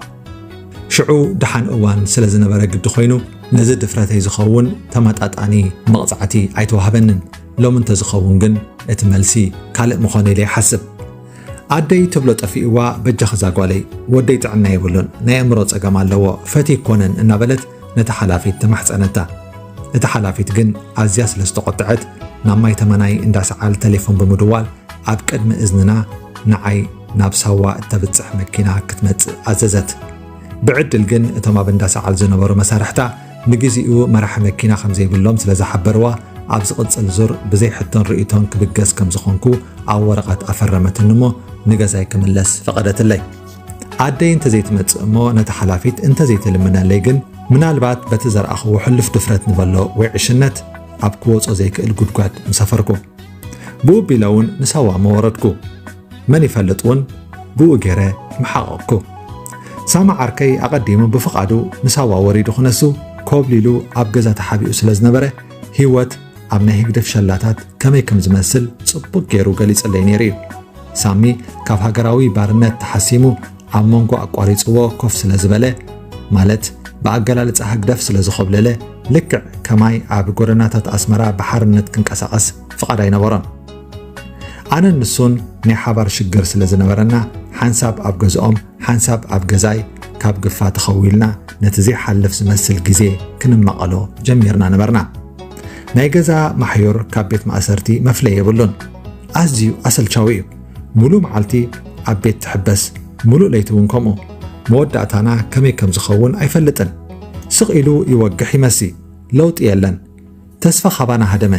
ሽዑ ደሓን እዋን ስለ ዝነበረ ግዲ ኮይኑ፣ ነዚ ድፍረተይ ዝኸውን ተመጣጣኒ መቕጻዕቲ ኣይተዋህበንን። ሎሚ እንተዝኸውን ግን እቲ መልሲ ካልእ ምኾነ ኢለ ይሓስብ። ኣደይ ትብሎ ጠፊእዋ፣ በጃኺ እዛ ጓለይ፣ ወደይ ጥዕና የብሉን፣ ናይ ኣእምሮ ጸገም ኣለዎ፣ ፈትዩ ኣይኮነን እናበለት ነታ ሓላፊት ተማሕጸነታ። እታ ሓላፊት ግን ኣዝያ ስለ ዝተቖጥዐት ናብ ማይ ተመናይ እንዳ ሰዓል ተሌፎን ብምድዋል ኣብ ቅድሚ እዝንና ንዓይ ናብ ሳዋ እተብጽሕ መኪና ክትመጽእ ኣዘዘት። ብዕድል ግን እቶም ኣብ እንዳ ሰዓል ዝነበሩ መሳርሕታ ንግዚኡ መራሒ መኪና ከም ዘይብሎም ስለ ዝሓበርዋ ኣብ ዝቕጽል ዙር ብዘይ ሕቶን ርእይቶን ክብገስ ከም ዝኾንኩ ኣብ ወረቐት ኣፈረመትኒ እሞ ንገዛይ ክምለስ ፈቐደትለይ። ኣደይ እንተዘይትመጽእ እሞ ነታ ሓላፊት እንተዘይትልምነለይ ግን ምናልባት በቲ ዘርኣኽዎ ሕሉፍ ድፍረት ንበሎ ወይ ዕሽነት ኣብ ክወጾ ዘይክእል ጉድጓድ ምሰፈርኩ። ብኡ ቢለ እውን ንሳዋ ምወረድኩ። መን ይፈልጥ እውን ብኡ ገይረ ምሓቐቕኩ። ሳማ ዓርከይ ኣቐዲሙ ብፍቓዱ ንሳዋ ወሪዱ ክነሱ ኮብሊሉ ኣብ ገዛ ተሓቢኡ ስለ ዝነበረ ህይወት ኣብ ናይ ህግደፍ ሸላታት ከመይ ከም ዝመስል ጽቡቕ ገይሩ ገሊጽለይ ነይሩ እዩ። ሳሚ ካብ ሃገራዊ ባርነት ተሓሲሙ ኣብ መንጎ ኣቋሪጽዎ ኮፍ ስለ ዝበለ፣ ማለት ብኣገላልጻ ህግደፍ ስለ ዝኾብለለ፣ ልክዕ ከማይ ኣብ ጎደናታት ኣስመራ ብሓርነት ክንቀሳቐስ ፍቓድ ኣይነበሮን። ኣነን ንሱን ናይ ሓባር ሽግር ስለ ዝነበረና፣ ሓንሳብ ኣብ ገዝኦም ሓንሳብ ኣብ ገዛይ ካብ ግፋ ተኸዊልና ነቲ ዘይሓልፍ ዝመስል ግዜ ክንማቐሎ ጀሚርና ነበርና። ናይ ገዛ ማሕዩር ካብ ቤት ማእሰርቲ መፍለይ የብሉን። ኣዝዩ ኣሰልቻዊ እዩ። ሙሉእ መዓልቲ ኣብ ቤት ትሕበስ፣ ሙሉእ ለይቲ እውን ከምኡ። መወዳእታና ከመይ ከም ዝኸውን ኣይፈልጥን። ስቕ ኢሉ ይወግሕ ይመሲ። ለውጢ የለን። ተስፋ ካባና ሃደመ።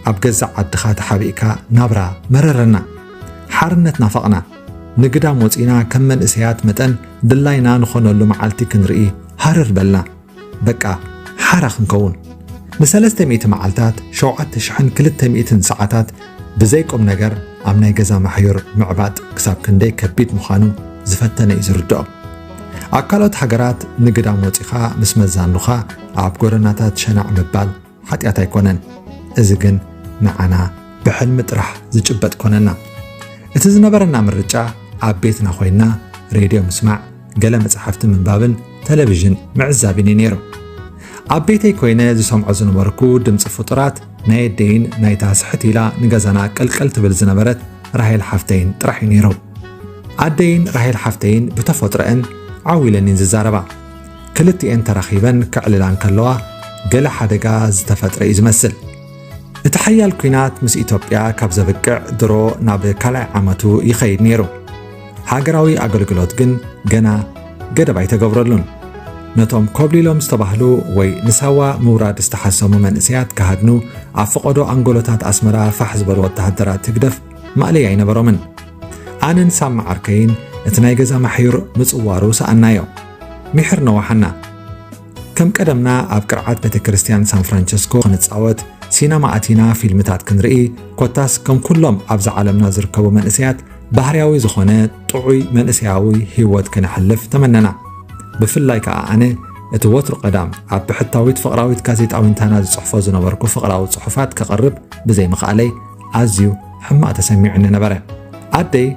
ኣብ ገዛእ ዓድኻ ተሓቢእካ ናብራ መረረና። ሓርነት ናፈቕና። ንግዳም ወጺና ከም መንእሰያት መጠን ድላይና ንኾነሉ መዓልቲ ክንርኢ ሃረር በልና። በቃ ሓራ ክንከውን። ንሰለስተ ሚእቲ መዓልታት፣ ሸውዓተ ሽሕን ክልተ ሚእትን ሰዓታት ብዘይ ቁም ነገር ኣብ ናይ ገዛ ማሕዩር ምዕባጥ ክሳብ ክንደይ ከቢድ ምዃኑ ዝፈተነ እዩ ዝርድኦ። ኣብ ካልኦት ሃገራት ንግዳም ወጺኻ ምስ መዛኑኻ ኣብ ጎደናታት ሸናዕ ምባል ሓጢኣት ኣይኮነን። እዚ ግን ንዓና ብሕልሚ ጥራሕ ዝጭበጥ ኮነና። እቲ ዝነበረና ምርጫ ኣብ ቤትና ኮይንና ሬድዮ ምስማዕ፣ ገለ መጻሕፍቲ ምንባብን ተለቪዥን ምዕዛብን እዩ ነይሩ። ኣብ ቤተይ ኮይነ ዝሰምዖ ዝነበርኩ ድምጺ ፍጡራት ናይ ኣደይን ናይታ ስሕት ኢላ ንገዛና ቅልቅል ትብል ዝነበረት ራሄል ሓፍተይን ጥራሕ እዩ ነይሩ። ኣደይን ራሄል ሓፍተይን ብተፈጥሮአን ዓው ኢለን እየን ዝዛረባ። ክልቲኤን ተራኺበን ከዕልላ እንከለዋ ገለ ሓደጋ ዝተፈጥረ እዩ ዝመስል። እቲ ሓያል ኲናት ምስ ኢትዮጵያ ካብ ዘብቅዕ ድሮ ናብ ካልኣይ ዓመቱ ይኸይድ ነይሩ። ሃገራዊ ኣገልግሎት ግን ገና ገደብ ኣይተገብረሉን። ነቶም ኮብሊሎም ዝተባህሉ ወይ ንሳዋ ምውራድ ዝተሓሰሙ መንእሰያት ክሃድኑ ኣብ ፈቐዶ ኣንጎሎታት ኣስመራ ፋሕ ዝበሉ ወተሃደራት ህግደፍ ማእለያ ኣይነበሮምን። ኣነን ሳማ ዓርከይን እቲ ናይ ገዛ ማሕዩር ምጽዋሩ ሰኣናዮ። ምሒር ነዋሓና። ከም ቀደምና ኣብ ቅርዓት ቤተ ክርስቲያን ሳን ፍራንቸስኮ ክንጻወት፣ ሲነማ ኣቲና ፊልምታት ክንርኢ፣ ኮታስ ከም ኩሎም ኣብዛ ዓለምና ዝርከቡ መንእሰያት ባህርያዊ ዝኾነ ጥዑይ መንእሰያዊ ህይወት ክነሕልፍ ተመነና። ብፍላይ ከኣ ኣነ እቲ ወትሩ ቀዳም ኣብ ብሕታዊት ፍቕራዊት ጋዜጣ ዊንታና ዝጽሕፎ ዝነበርኩ ፍቕራዊ ጽሑፋት ከቕርብ ብዘይምኽኣለይ ኣዝዩ ሕማቕ ተሰሚዑኒ ነበረ። ኣደይ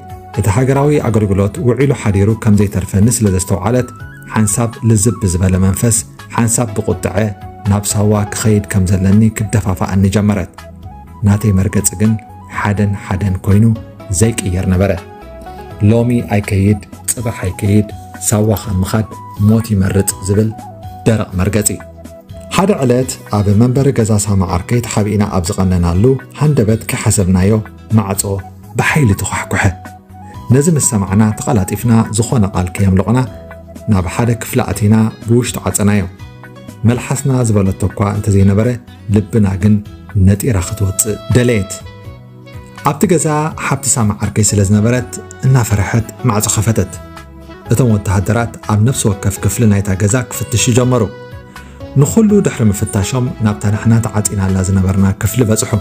እቲ ሃገራዊ ኣገልግሎት ውዒሉ ሓዲሩ ከም ዘይተርፈኒ ስለ ዘስተውዓለት፣ ሓንሳብ ልዝብ ብዝበለ መንፈስ፣ ሓንሳብ ብቑጥዐ ናብ ሳዋ ክኸይድ ከም ዘለኒ ክደፋፍኣኒ ጀመረት። ናተይ መርገጺ ግን ሓደን ሓደን ኮይኑ ዘይቅየር ነበረ። ሎሚ ኣይከይድ፣ ጽባሕ ኣይከይድ፣ ሳዋ ካብ ምኻድ ሞት ይመርጽ ዝብል ደረቕ መርገጺ። ሓደ ዕለት ኣብ መንበሪ ገዛ ሳማ ዓርከይ ተሓቢእና ኣብ ዝቐነናሉ፣ ሃንደበት ከይሓሰብናዮ ማዕጾ ብሓይሊ ተዃሕኩሐ። ነዚ ምስ ሰማዕና፣ ተቐላጢፍና ዝኾነ ቃል ከየምለቑና ናብ ሓደ ክፍሊ ኣቲና ብውሽጡ ዓጸናዮ። መልሓስና ዝበለቶ እኳ እንተዘይነበረ፣ ልብና ግን ነጢራ ክትወጽእ ደለየት። ኣብቲ ገዛ ሓብቲ ሳማ ዓርከይ ስለ ዝነበረት፣ እናፈርሐት ማዕጾ ከፈተት። እቶም ወተሃደራት ኣብ ነፍሲ ወከፍ ክፍሊ ናይታ ገዛ ክፍትሹ ጀመሩ። ንኹሉ ድሕሪ ምፍታሾም፣ ናብታ ንሕና ተዓጺናላ ዝነበርና ክፍሊ በጽሑ።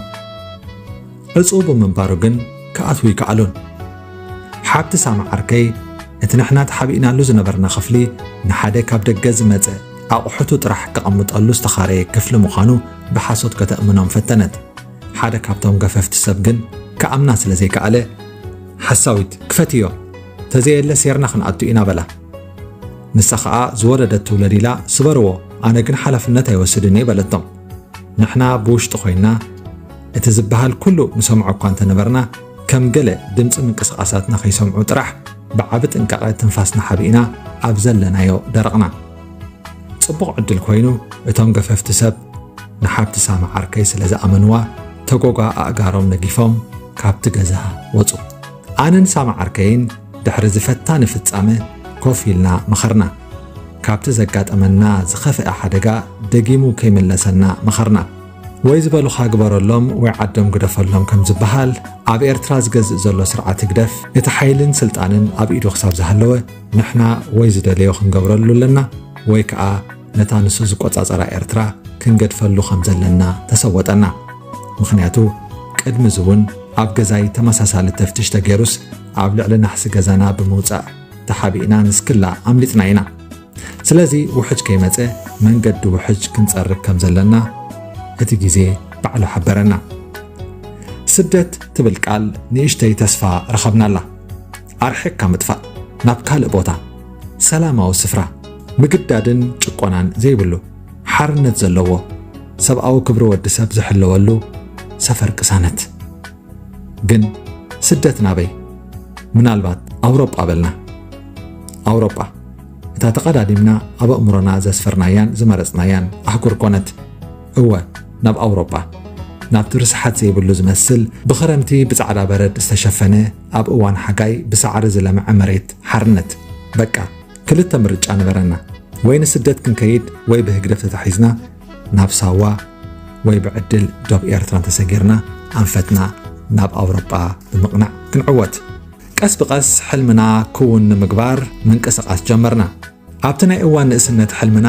ዕጹው ብምንባሩ ግን ክኣትዉ ይከኣሉን። ሓብቲ ሳማ ዓርከይ፣ እቲ ንሕና ተሓቢእናሉ ዝነበርና ክፍሊ ንሓደ ካብ ደገ ዝመጸ ኣቑሑቱ ጥራሕ ከቐምጠሉ ዝተኻረየ ክፍሊ ምዃኑ ብሓሶት ከተእምኖም ፈተነት። ሓደ ካብቶም ገፈፍቲ ሰብ ግን ክኣምና ስለ ዘይከኣለ፣ "ሓሳዊት፣ ክፈትዮ፣ ተዘየለ ሴርና ክንኣቱ ኢና" በላ። ንሳ ኸኣ፣ "ዝወለደት ትውለድ" ኢላ፣ "ስበርዎ፣ ኣነ ግን ሓላፍነት ኣይወስድን እየ" በለቶም። ንሕና ብውሽጢ ኮይንና፣ እቲ ዝበሃል ኩሉ ንሰምዖ እኳ እንተነበርና፣ ከም ገለ ድምጺ ምንቅስቓሳትና ከይሰምዑ ጥራሕ ብዓቢ ጥንቃቐ ትንፋስና ሓቢእና ኣብ ዘለናዮ ደረቕና። ጽቡቕ ዕድል ኮይኑ፣ እቶም ገፈፍቲ ሰብ ንሓብቲ ሳማ ዓርከይ ስለ ዝኣመንዋ፣ ተጎጓ ኣእጋሮም ነጊፎም ካብቲ ገዛ ወጹ። ኣነን ሳማ ዓርከይን ድሕሪ እዚ ፈታኒ ፍጻመ ኮፍ ኢልና መኸርና። ካብቲ ዘጋጠመና ዝኸፍአ ሓደጋ ደጊሙ ከይምለሰና መኸርና። "ወይ ዝበሉኻ ግበረሎም ወይ ዓዶም ግደፈሎም" ከም ዝበሃል፣ ኣብ ኤርትራ ዝገዝእ ዘሎ ስርዓት ህግደፍ፣ እቲ ሓይልን ስልጣንን ኣብ ኢዱ ክሳብ ዝሃለወ፣ ንሕና ወይ ዝደለዮ ክንገብረሉ ኣለና፣ ወይ ከኣ ነታ ንሱ ዝቆጻጸራ ኤርትራ ክንገድፈሉ ከም ዘለና ተሰወጠና። ምኽንያቱ፣ ቅድሚ እዚ እውን ኣብ ገዛይ ተመሳሳሊ ተፍትሽ ተገይሩስ፣ ኣብ ልዕሊ ናሕሲ ገዛና ብምውጻእ ተሓቢእና ንስክላ ኣምሊጥና ኢና። ስለዚ ውሕጅ ከይመጸ መንገዲ ውሕጅ ክንጸርግ ከም ዘለና እቲ ግዜ ባዕሉ ሓበረና። ስደት ትብል ቃል ንእሽተይ ተስፋ ረኸብናላ። ኣርሒቕካ ምጥፋእ፣ ናብ ካልእ ቦታ፣ ሰላማዊ ስፍራ፣ ምግዳድን ጭቆናን ዘይብሉ፣ ሓርነት ዘለዎ፣ ሰብኣዊ ክብሪ ወዲ ሰብ ዝሕለወሉ ሰፈር ቅሳነት። ግን ስደት ናበይ? ምናልባት ኣውሮጳ በልና። ኣውሮጳ፣ እታ ተቐዳዲምና ኣብ ኣእምሮና ዘስፈርናያን ዝመረጽናያን ኣህጉር ኮነት። እወ፣ ናብ ኣውሮጳ። ናብቲ ርስሓት ዘይብሉ ዝመስል፣ ብኽረምቲ ብጻዕዳ በረድ ዝተሸፈነ፣ ኣብ እዋን ሓጋይ ብሳዕሪ ዝለምዐ መሬት ሓርነት። በቃ፣ ክልተ ምርጫ ነበረና። ወይ ንስደት ክንከይድ፣ ወይ ብህግደፍ ተታሒዝና ናብ ሳዋ፣ ወይ ብዕድል ዶብ ኤርትራ እንተሰጊርና፣ ኣንፈትና ናብ ኣውሮጳ ብምቕናዕ ክንዕወት። ቀስ ብቐስ ሕልምና ክውን ንምግባር ምንቅስቓስ ጀመርና። ኣብቲ ናይ እዋን ንእስነት ሕልምና፣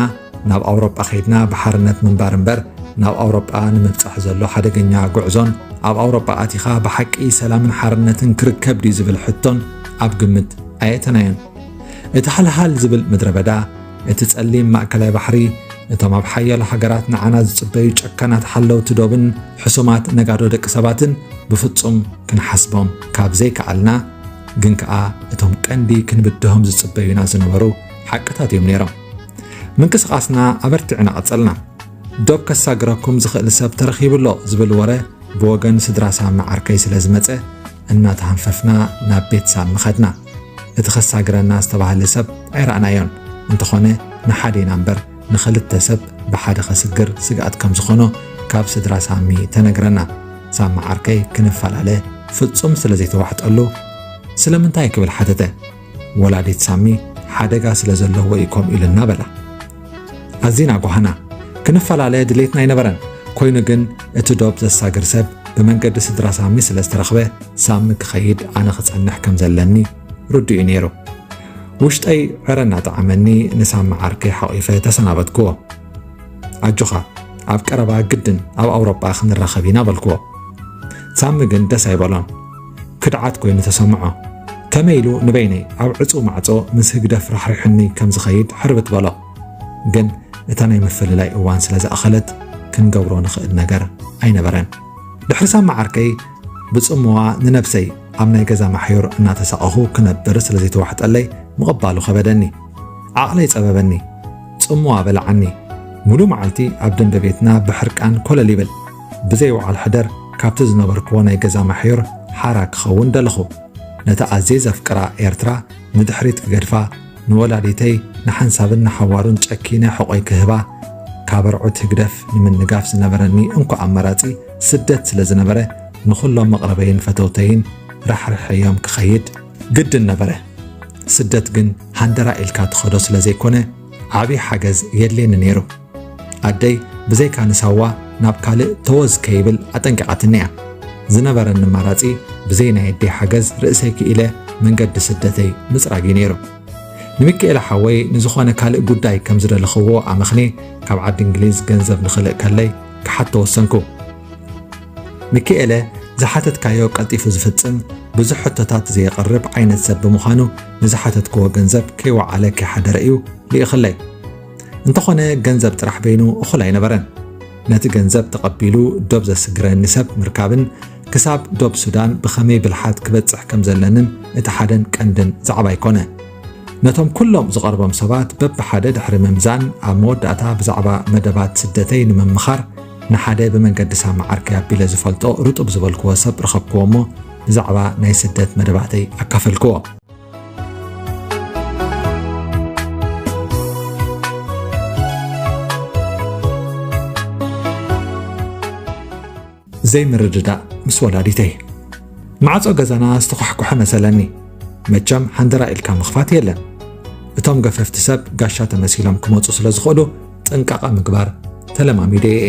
ናብ ኣውሮጳ ከይድና ብሓርነት ምንባር እምበር፣ ናብ ኣውሮጳ ንምብጻሕ ዘሎ ሓደገኛ ጉዕዞን፣ ኣብ ኣውሮጳ ኣቲኻ ብሓቂ ሰላምን ሓርነትን ክርከብ ድዩ ዝብል ሕቶን ኣብ ግምት ኣየእተናዮን። እቲ ሃልሃል ዝብል ምድረ በዳ፣ እቲ ጸሊም ማእከላይ ባሕሪ፣ እቶም ኣብ ሓያሎ ሃገራት ንዓና ዝጽበዩ ጨካናት ሓለውቲ ዶብን ሕሱማት ነጋዶ ደቂ ሰባትን ብፍጹም ክንሓስቦም ካብ ዘይከኣልና፣ ግን ከኣ እቶም ቀንዲ ክንብድሆም ዝጽበዩና ዝነበሩ ሓቅታት እዮም ነይሮም። ምንቅስቓስና ኣበርቲዕና ቀጸልና። ዶብ ከሳግረኩም ዝኽእል ሰብ ተረኺቡ ኣሎ ዝብል ወረ ብወገን ስድራ ሳሚ ዓርከይ ስለ ዝመጸ፣ እናተሃንፈፍና ናብ ቤት ሳሚ ኸድና። እቲ ከሳግረና ዝተባህለ ሰብ ኣይረኣናዮን። እንተኾነ፣ ንሓደ ኢና እምበር ንኽልተ ሰብ ብሓደ ከስግር ስግኣት ከም ዝኾኖ ካብ ስድራ ሳሚ ተነግረና። ሳሚ ዓርከይ ክንፈላለ ፍጹም ስለ ዘይተዋሕጠሉ፣ "ስለምንታይ?" ክብል ሓተተ። "ወላዲት ሳሚ ሓደጋ ስለ ዘለዎ እዩ ከምኡ ኢሉና" በላ። ኣዚና ጓሃና። ክንፈላለ ድሌትና ኣይነበረን። ኮይኑ ግን እቲ ዶብ ዘሳግር ሰብ ብመንገዲ ስድራ ሳሚ ስለ ዝተረኽበ፣ ሳሚ ክኸይድ ኣነ ክጸንሕ ከም ዘለኒ ርዱእ እዩ ነይሩ። ውሽጠይ ዕረ እናጠዓመኒ ንሳሚ ዓርከይ ሓቒፈ ተሰናበትክዎ። "ኣጆኻ፣ ኣብ ቀረባ ግድን ኣብ ኣውሮጳ ክንራኸብ ኢና" በልክዎ። ሳሚ ግን ደስ ኣይበሎን። ክድዓት ኮይኑ ተሰምዖ። ከመይ ኢሉ ንበይነይ ኣብ ዕጹው ማዕጾ ምስ ህግደፍ ራሕሪሑኒ ከም ዝኸይድ ሕርብት በሎ። ግን እታ ናይ ምፍልላይ እዋን ስለ ዝኣኸለት ክንገብሮ ንኽእል ነገር ኣይነበረን። ድሕሪ ሳማ ዓርከይ ብጽምዋ ንነብሰይ ኣብ ናይ ገዛ ማሕዩር እናተሳቐኹ ክነብር ስለ ዘይተዋሕጠለይ ምቕባሉ ከበደኒ። ዓቕለይ ጸበበኒ። ጽምዋ በላዓኒ። ሙሉ መዓልቲ ኣብ ደንበ ቤትና ብሕርቃን ኮለል ይብል። ብዘይ ውዓል ሕደር ካብቲ ዝነበርክዎ ናይ ገዛ ማሕዩር ሓራ ክኸውን ደለኹ። ነቲ ኣዝየ ዘፍቅራ ኤርትራ ንድሕሪት ክገድፋ፣ ንወላዲተይ ንሓንሳብን ንሓዋሩን ጨኪነ ሕቖይ ክህባ፣ ካብ ኣርዑት ህግደፍ ንምንጋፍ ዝነበረኒ እንኮ ኣማራጺ ስደት ስለ ዝነበረ፣ ንኹሎም መቕረበይን ፈተውተይን ራሕሪሐዮም ክኸይድ ግድን ነበረ። ስደት ግን ሃንደራ ኢልካ ትኸዶ ስለ ዘይኮነ፣ ዓቢ ሓገዝ የድልየኒ ነይሩ። ኣደይ ብዘይካ ንሳዋ ናብ ካልእ ተወዝ ከይብል ኣጠንቂቓትኒ እያ። ዝነበረኒ ኣማራጺ ብዘይ ናይ ኣደይ ሓገዝ ርእሰይ ክኢለ መንገዲ ስደተይ ምጽራግ እዩ ነይሩ። ንሚካኤለ ሓወይ ንዝኾነ ካልእ ጉዳይ ከም ዝደለኽዎ ኣመኽንየ ካብ ዓዲ እንግሊዝ ገንዘብ ንኽልእ ከለይ ክሓቶ ወሰንኩ። ሚካኤለ ዝሓተትካዮ ቀልጢፉ ዝፍጽም፣ ብዙሕ ሕቶታት ዘየቕርብ ዓይነት ሰብ ብምዃኑ ንዝሓተትክዎ ገንዘብ ከይወዓለ ከይሓደረ እዩ ልኢኽለይ። እንተኾነ ገንዘብ ጥራሕ በይኑ እኹል ኣይነበረን። ነቲ ገንዘብ ተቐቢሉ ዶብ ዘስግረኒ ሰብ ምርካብን ክሳብ ዶብ ሱዳን ብኸመይ ብልሓት ክበጽሕ ከም ዘለንን እቲ ሓደን ቀንድን ዛዕባይ ኮነ። ነቶም ኩሎም ዝቐርቦም ሰባት በብሓደ ድሕሪ ምምዛን ኣብ መወዳእታ ብዛዕባ መደባት ስደተይ ንምምኻር ንሓደ ብመንገዲ ሳማ ዓርከይ ኣቢለ ዝፈልጦ ርጡብ ዝበልክዎ ሰብ ረኸብክዎ እሞ ብዛዕባ ናይ ስደት መደባተይ ኣካፈልክዎ። ዘይምርድዳእ ምስ ወላዲተይ። ማዕጾ ገዛና ዝተኳሕኩሐ መሰለኒ። መቸም ሃንደራ ኢልካ ምኽፋት የለን። እቶም ገፈፍቲ ሰብ ጋሻ ተመሲሎም ክመጹ ስለ ዝኽእሉ ጥንቃቐ ምግባር ተለማሚደ እየ።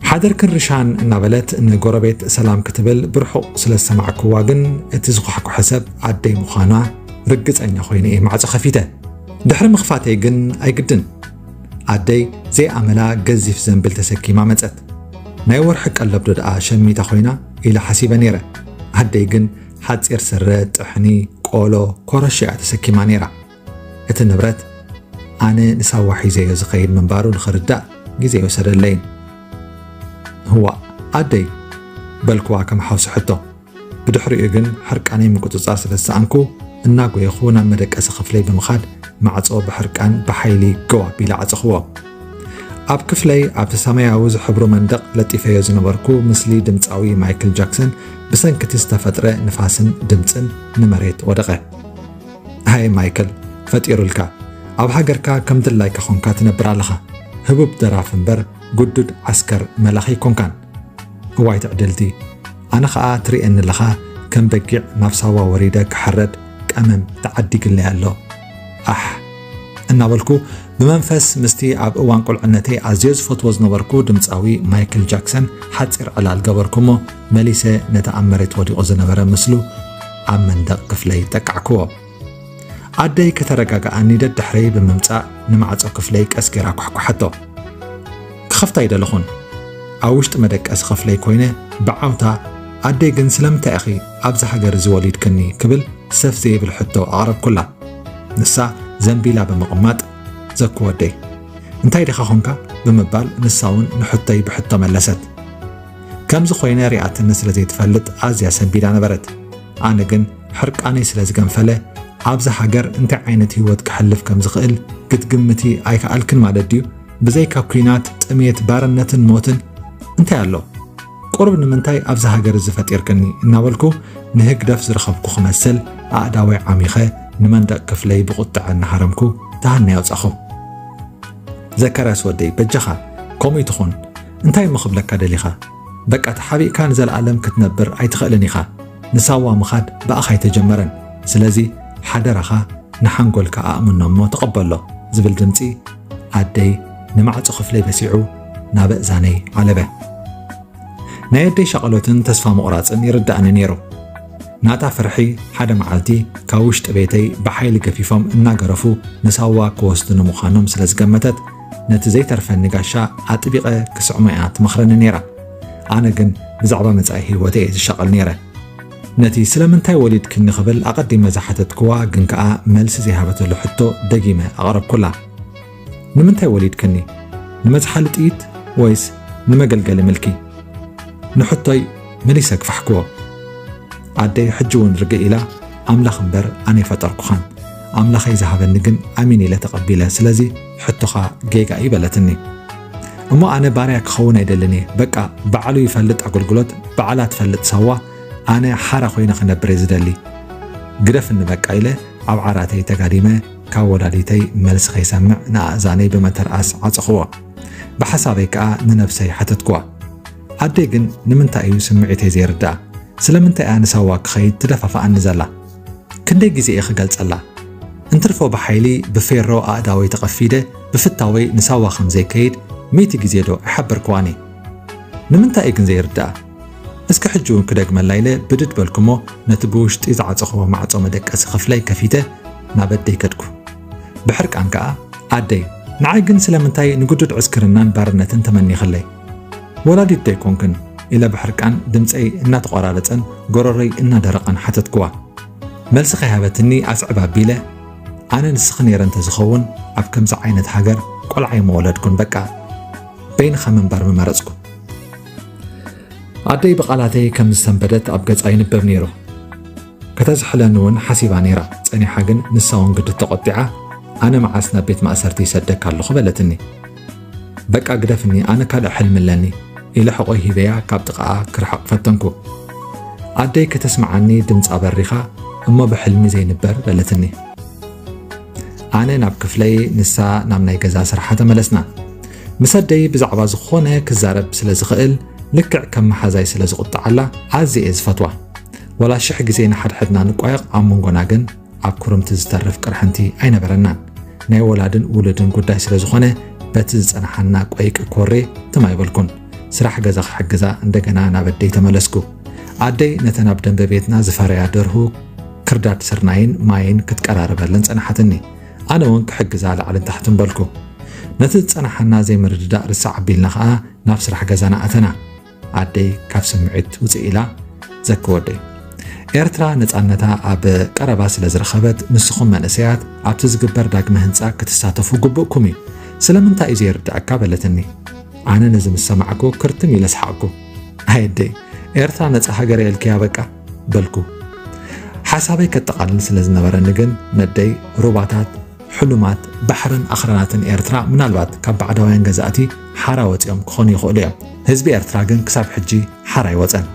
ሓደርክን ርሻን እናበለት ንጎረቤት ሰላም ክትብል ብርሑቕ ስለ ዝሰማዕክዋ ግን እቲ ዝኳሕኩሐ ሰብ ኣደይ ምዃና ርግጸኛ ኮይነ እየ ማዕጾ ከፊተ። ድሕሪ ምኽፋተይ ግን ኣይግድን። ኣደይ ዘይኣመላ ገዚፍ ዘንብል ተሰኪማ መጸት። ናይ ወርሒ ቀለብ ዶ ደኣ ሸሚታ ኮይና ኢለ ሓሲበ ነይረ። ኣደይ ግን ሓጺር ስረ፣ ጥሕኒ፣ ቆሎ፣ ኮረሽ እያ ተሰኪማ ነይራ። እቲ ንብረት ኣነ ንሳዋ ሒዘዮ ዝኸይድ ምንባሩ ንኽርዳእ ግዜ ኣይወሰደለይን። "ህዋእ ኣደይ?" በልክዋ ከም ሓውሲ ሕቶ። ብድሕሪኡ ግን ሕርቃነይ ምቁጽጻር ስለ ዝሰኣንኩ እናጎየኹ ናብ መደቀሲ ክፍለይ ብምኻድ ማዕጾ ብሕርቃን ብሓይሊ ገው ኣቢለ ዓጸኽዎ። ኣብ ክፍለይ ኣብቲ ሰማያዊ ዝሕብሩ መንደቕ ለጢፈዮ ዝነበርኩ ምስሊ ድምጻዊ ማይክል ጃክሰን ብሰንኪ እቲ ዝተፈጥረ ንፋስን ድምጽን ንመሬት ወደቐ። ሃይ ማይክል፣ ፈጢሩልካ። ኣብ ሃገርካ ከም ድላይካ ኾንካ ትነብር ኣለኻ። ህቡብ ደራፊ እምበር ግዱድ ዓስከር መላኺ ኣይኮንካን። እዋይ ትዕድልቲ፣ ኣነ ኸኣ ትርእየኒ ኣለኻ ከም በጊዕ ናብ ሳዋ ወሪደ ክሕረድ ቀመም ተዓዲግለይ ኣሎ። ኣሕ! እናበልኩ ብመንፈስ ምስቲ ኣብ እዋን ቁልዕነተይ ኣዝየ ዝፈትዎ ዝነበርኩ ድምጻዊ ማይክል ጃክሰን ሓጺር ዕላል ገበርኩ እሞ መሊሰ ነቲ ኣብ መሬት ወዲቑ ዝነበረ ምስሉ ኣብ መንደቕ ክፍለይ ጠቃዕክዎ። ኣደይ ከተረጋግኣኒ ደድሕረይ ብምምጻእ ንማዕጾ ክፍለይ ቀስ ገይራ ኳሕኳሓቶ። ክኸፍታ ኣይደለኹን። ኣብ ውሽጢ መደቀሲ ክፍለይ ኮይነ ብዓውታ፣ "ኣደይ ግን ስለምንታይ ኢኺ ኣብዚ ሃገር እዚ ወሊድክኒ?" ክብል ሰፍ ዘይብል ሕቶ ኣቕረብኩላ። ንሳ ዘንቢላ ብምቕማጥ፣ "ዘኩ ወደይ፣ እንታይ ዲኻ ኾንካ?" ብምባል ንሳ እውን ንሕቶይ ብሕቶ መለሰት። ከምዚ ኮይነ ሪኣትኒ ስለ ዘይትፈልጥ ኣዝያ ሰንቢዳ ነበረት። ኣነ ግን ሕርቃነይ ስለ ዝገንፈለ፣ ኣብዚ ሃገር እንታይ ዓይነት ህይወት ክሕልፍ ከም ዝኽእል ክትግምቲ ኣይከኣልክን ማለት ድዩ? ብዘይካ ኲናት፣ ጥሜት፣ ባርነትን ሞትን እንታይ ኣሎ? ቁሩብ ንምንታይ ኣብዚ ሃገር እዚ ፈጢርክኒ? እናበልኩ ንህግደፍ ዝረኸብኩ ክመስል ኣእዳወይ ዓሚኸ ንመንደቕ ክፍለይ ብቑጥዐ እናሃረምኩ ተሃነይ ኣውጻኹ። ዘካርያስ ወደይ፣ በጃኻ፣ ከምኡ ይትኹን። እንታይ እሞ ክብለካ ደሊኻ? በቃ ተሓቢእካ ንዘለኣለም ክትነብር ኣይትኽእልን ኢኻ። ንሳዋ ምኻድ ብኣኻ ኣይተጀመረን። ስለዚ ሓደራኻ ንሓንጎልካ ኣእምኖ እሞ ተቐበሎ፣ ዝብል ድምጺ ኣደይ ንማዕጾ ክፍለይ በሲዑ ናብ ኣእዛነይ ዓለበ። ናይ ኣደይ ሻቐሎትን ተስፋ ምቑራጽን ይርድኣኒ ነይሩ። ናታ ፍርሒ ሓደ መዓልቲ ካብ ውሽጢ ቤተይ ብሓይሊ ገፊፎም እናገረፉ ንሳዋ ክወስዱኒ ምዃኖም ስለ ዝገመተት፣ ነቲ ዘይተርፈኒ ጋሻ ኣጥቢቐ ክስዕሞ እያ ትመኽረኒ ነይራ። ኣነ ግን ብዛዕባ መጻኢ ህይወተይ እየ ዝሻቐል ነይረ። ነቲ ስለምንታይ ወሊድክኒ ክብል ኣቐዲመ ዝሓተትክዋ ግን ከኣ መልሲ ዘይሃበትሉ ሕቶ ደጊመ ኣቕረብኩላ። ንምንታይ ወሊድክኒ? ንመዝሓሊ ጥይት ወይስ ንመገልገሊ ምልኪ? ንሕቶይ መሊሰ ግፋሕክዎ። ኣደይ ሕጂ እውን ርግእ ኢላ፣ ኣምላኽ እምበር ኣነ ኣይፈጠርኩኻን፣ ኣምላኸይ ዝሃበኒ ግን ኣሚን ኢለ ተቐቢለ፣ ስለዚ ሕቶኻ ጌጋ እዩ በለትኒ። እሞ ኣነ ባርያ ክኸውን ኣይደልን እየ፣ በቃ ባዕሉ ይፈልጥ ኣገልግሎት፣ ባዕላ ትፈልጥ ሳዋ፣ ኣነ ሓራ ኮይነ ክነብር እየ ዝደሊ። ግደፍኒ በቃ ኢለ ኣብ ዓራተይ ተጋዲመ ካብ ወላዲተይ መልሲ ከይሰምዕ ንኣእዛነይ ብመተርኣስ ዓጸኽዎ። ብሓሳበይ ከኣ ንነብሰይ ሓተትክዋ። ኣደይ ግን ንምንታይ እዩ ስምዒተይ ዘይርድኣ? ስለምንታይ እያ ንሳዋ ክኸይድ ትደፋፍኣኒ ዘላ? ክንደይ ግዜ እየ ክገልጸላ? እንትርፎ ብሓይሊ ብፌሮ ኣእዳወይ ተቐፊደ ብፍታወይ ንሳዋ ከም ዘይከይድ ሚእቲ ግዜ ዶ ኣይሓበርክዋን እየ? ንምንታይ እዩ ግን ዘይርድኣ? እስኪ ሕጂ እውን ክደግመላ ኢለ ብድድ በልኩሞ ነቲ ብውሽጢ ዝዓጸኽዎ ማዕጾ መደቀሲ ክፍለይ ከፊተ ናብ ኣደይ ከድኩ። ብሕርቃን ከኣ ኣደይ፣ ንዓይ ግን ስለምንታይ ንግዱድ ዕስክርናን ባርነትን ተመኒኽለይ? ወላዲት ዶ ኣይኮንክን? ኢለ ብሕርቃን ድምጸይ እናተቖራረጸን ጎረሮይ እናደረቐን ሓተትክዋ። መልሲ ከይሃበትኒ ኣስዕብ ኣቢለ፣ ኣነ ንስኺ ነይረ እንተዝኸውን ኣብ ከምዚ ዓይነት ሃገር ቆልዓ ኣይምወለድኩን፣ በቃ በይንኻ ምንባር ምመረጽኩ። ኣደይ ብቓላተይ ከም ዝሰንበደት ኣብ ገጻ ይንበብ ነይሩ። ከተዝሕለኒ እውን ሓሲባ ነይራ፣ ጸኒሓ ግን ንሳ እውን ግዲ ተቖጢዓ፣ ኣነ መዓስ ናብ ቤት ማእሰርቲ ይሰደካ ኣለኹ በለትኒ። በቃ ግደፍኒ፣ ኣነ ካልእ ሕልሚ ኣለኒ ኢለ ሕቖይ ሂበያ ካብ ጥቓኣ ክርሕቕ ፈተንኩ። ኣደይ ከተስምዓኒ ድምጻ በሪኻ፣ እሞ ብሕልሚ ዘይንበር በለትኒ። ኣነ ናብ ክፍለይ፣ ንሳ ናብ ናይ ገዛ ስርሓ ተመለስና። ምስ ኣደይ ብዛዕባ ዝኾነ ክዛረብ ስለ ዝኽእል፣ ልክዕ ከም መሓዛይ ስለ ዝቑጥዓላ ኣዝየ እየ ዝፈትዋ። ወላ ሽሕ ግዜ ንሓድሕድና ንቋየቕ፣ ኣብ መንጎና ግን ኣብ ኩርምቲ ዝተርፍ ቅርሕንቲ ኣይነበረናን። ናይ ወላድን ውሉድን ጉዳይ ስለ ዝኾነ፣ በቲ ዝጸንሓና ቆይቂ ኮሬ ትም ኣይበልኩን። ስራሕ ገዛ ክሕግዛ እንደገና ናብ ኣደይ ተመለስኩ። ኣደይ ነተን ኣብ ደንበ ቤትና ዝፈረያ ደርሁ ክርዳድ ስርናይን ማይን ክትቀራርበለን ጸንሓትኒ። ኣነ እውን ክሕግዛ ላዕልን ታሕትን በልኩ። ነቲ ዝጸናሓና ዘይምርድዳእ ርሳዕ ኣቢልና ኸኣ ናብ ስራሕ ገዛና ኣተና። ኣደይ ካብ ስምዒት ውጽእ ኢላ፣ ዘኪ ወደይ፣ ኤርትራ ነጻነታ ኣብ ቀረባ ስለ ዝረኸበት፣ ንስኹም መንእሰያት ኣብቲ ዝግበር ዳግመ ህንጻ ክትሳተፉ ግቡእኩም እዩ። ስለምንታይ እዩ ዘይርድኣካ? በለትኒ። ኣነ ነዚ ምስ ሰማዕኩ ክርትም ኢለ ሰሓቕኩ። ኣይ ኣደይ፣ ኤርትራ ነጻ ሃገር እያ ኢልክያ በቃ፣ በልኩ። ሓሳበይ ከጠቓልል ስለ ዝነበረኒ ግን ነደይ ሩባታት፣ ሕሉማት ባሕርን ኣኽራናትን ኤርትራ ምናልባት ካብ ባዕዳውያን ገዛእቲ ሓራ ወጺኦም ክኾኑ ይኽእሉ እዮም። ህዝቢ ኤርትራ ግን ክሳብ ሕጂ ሓራ ኣይወጸን።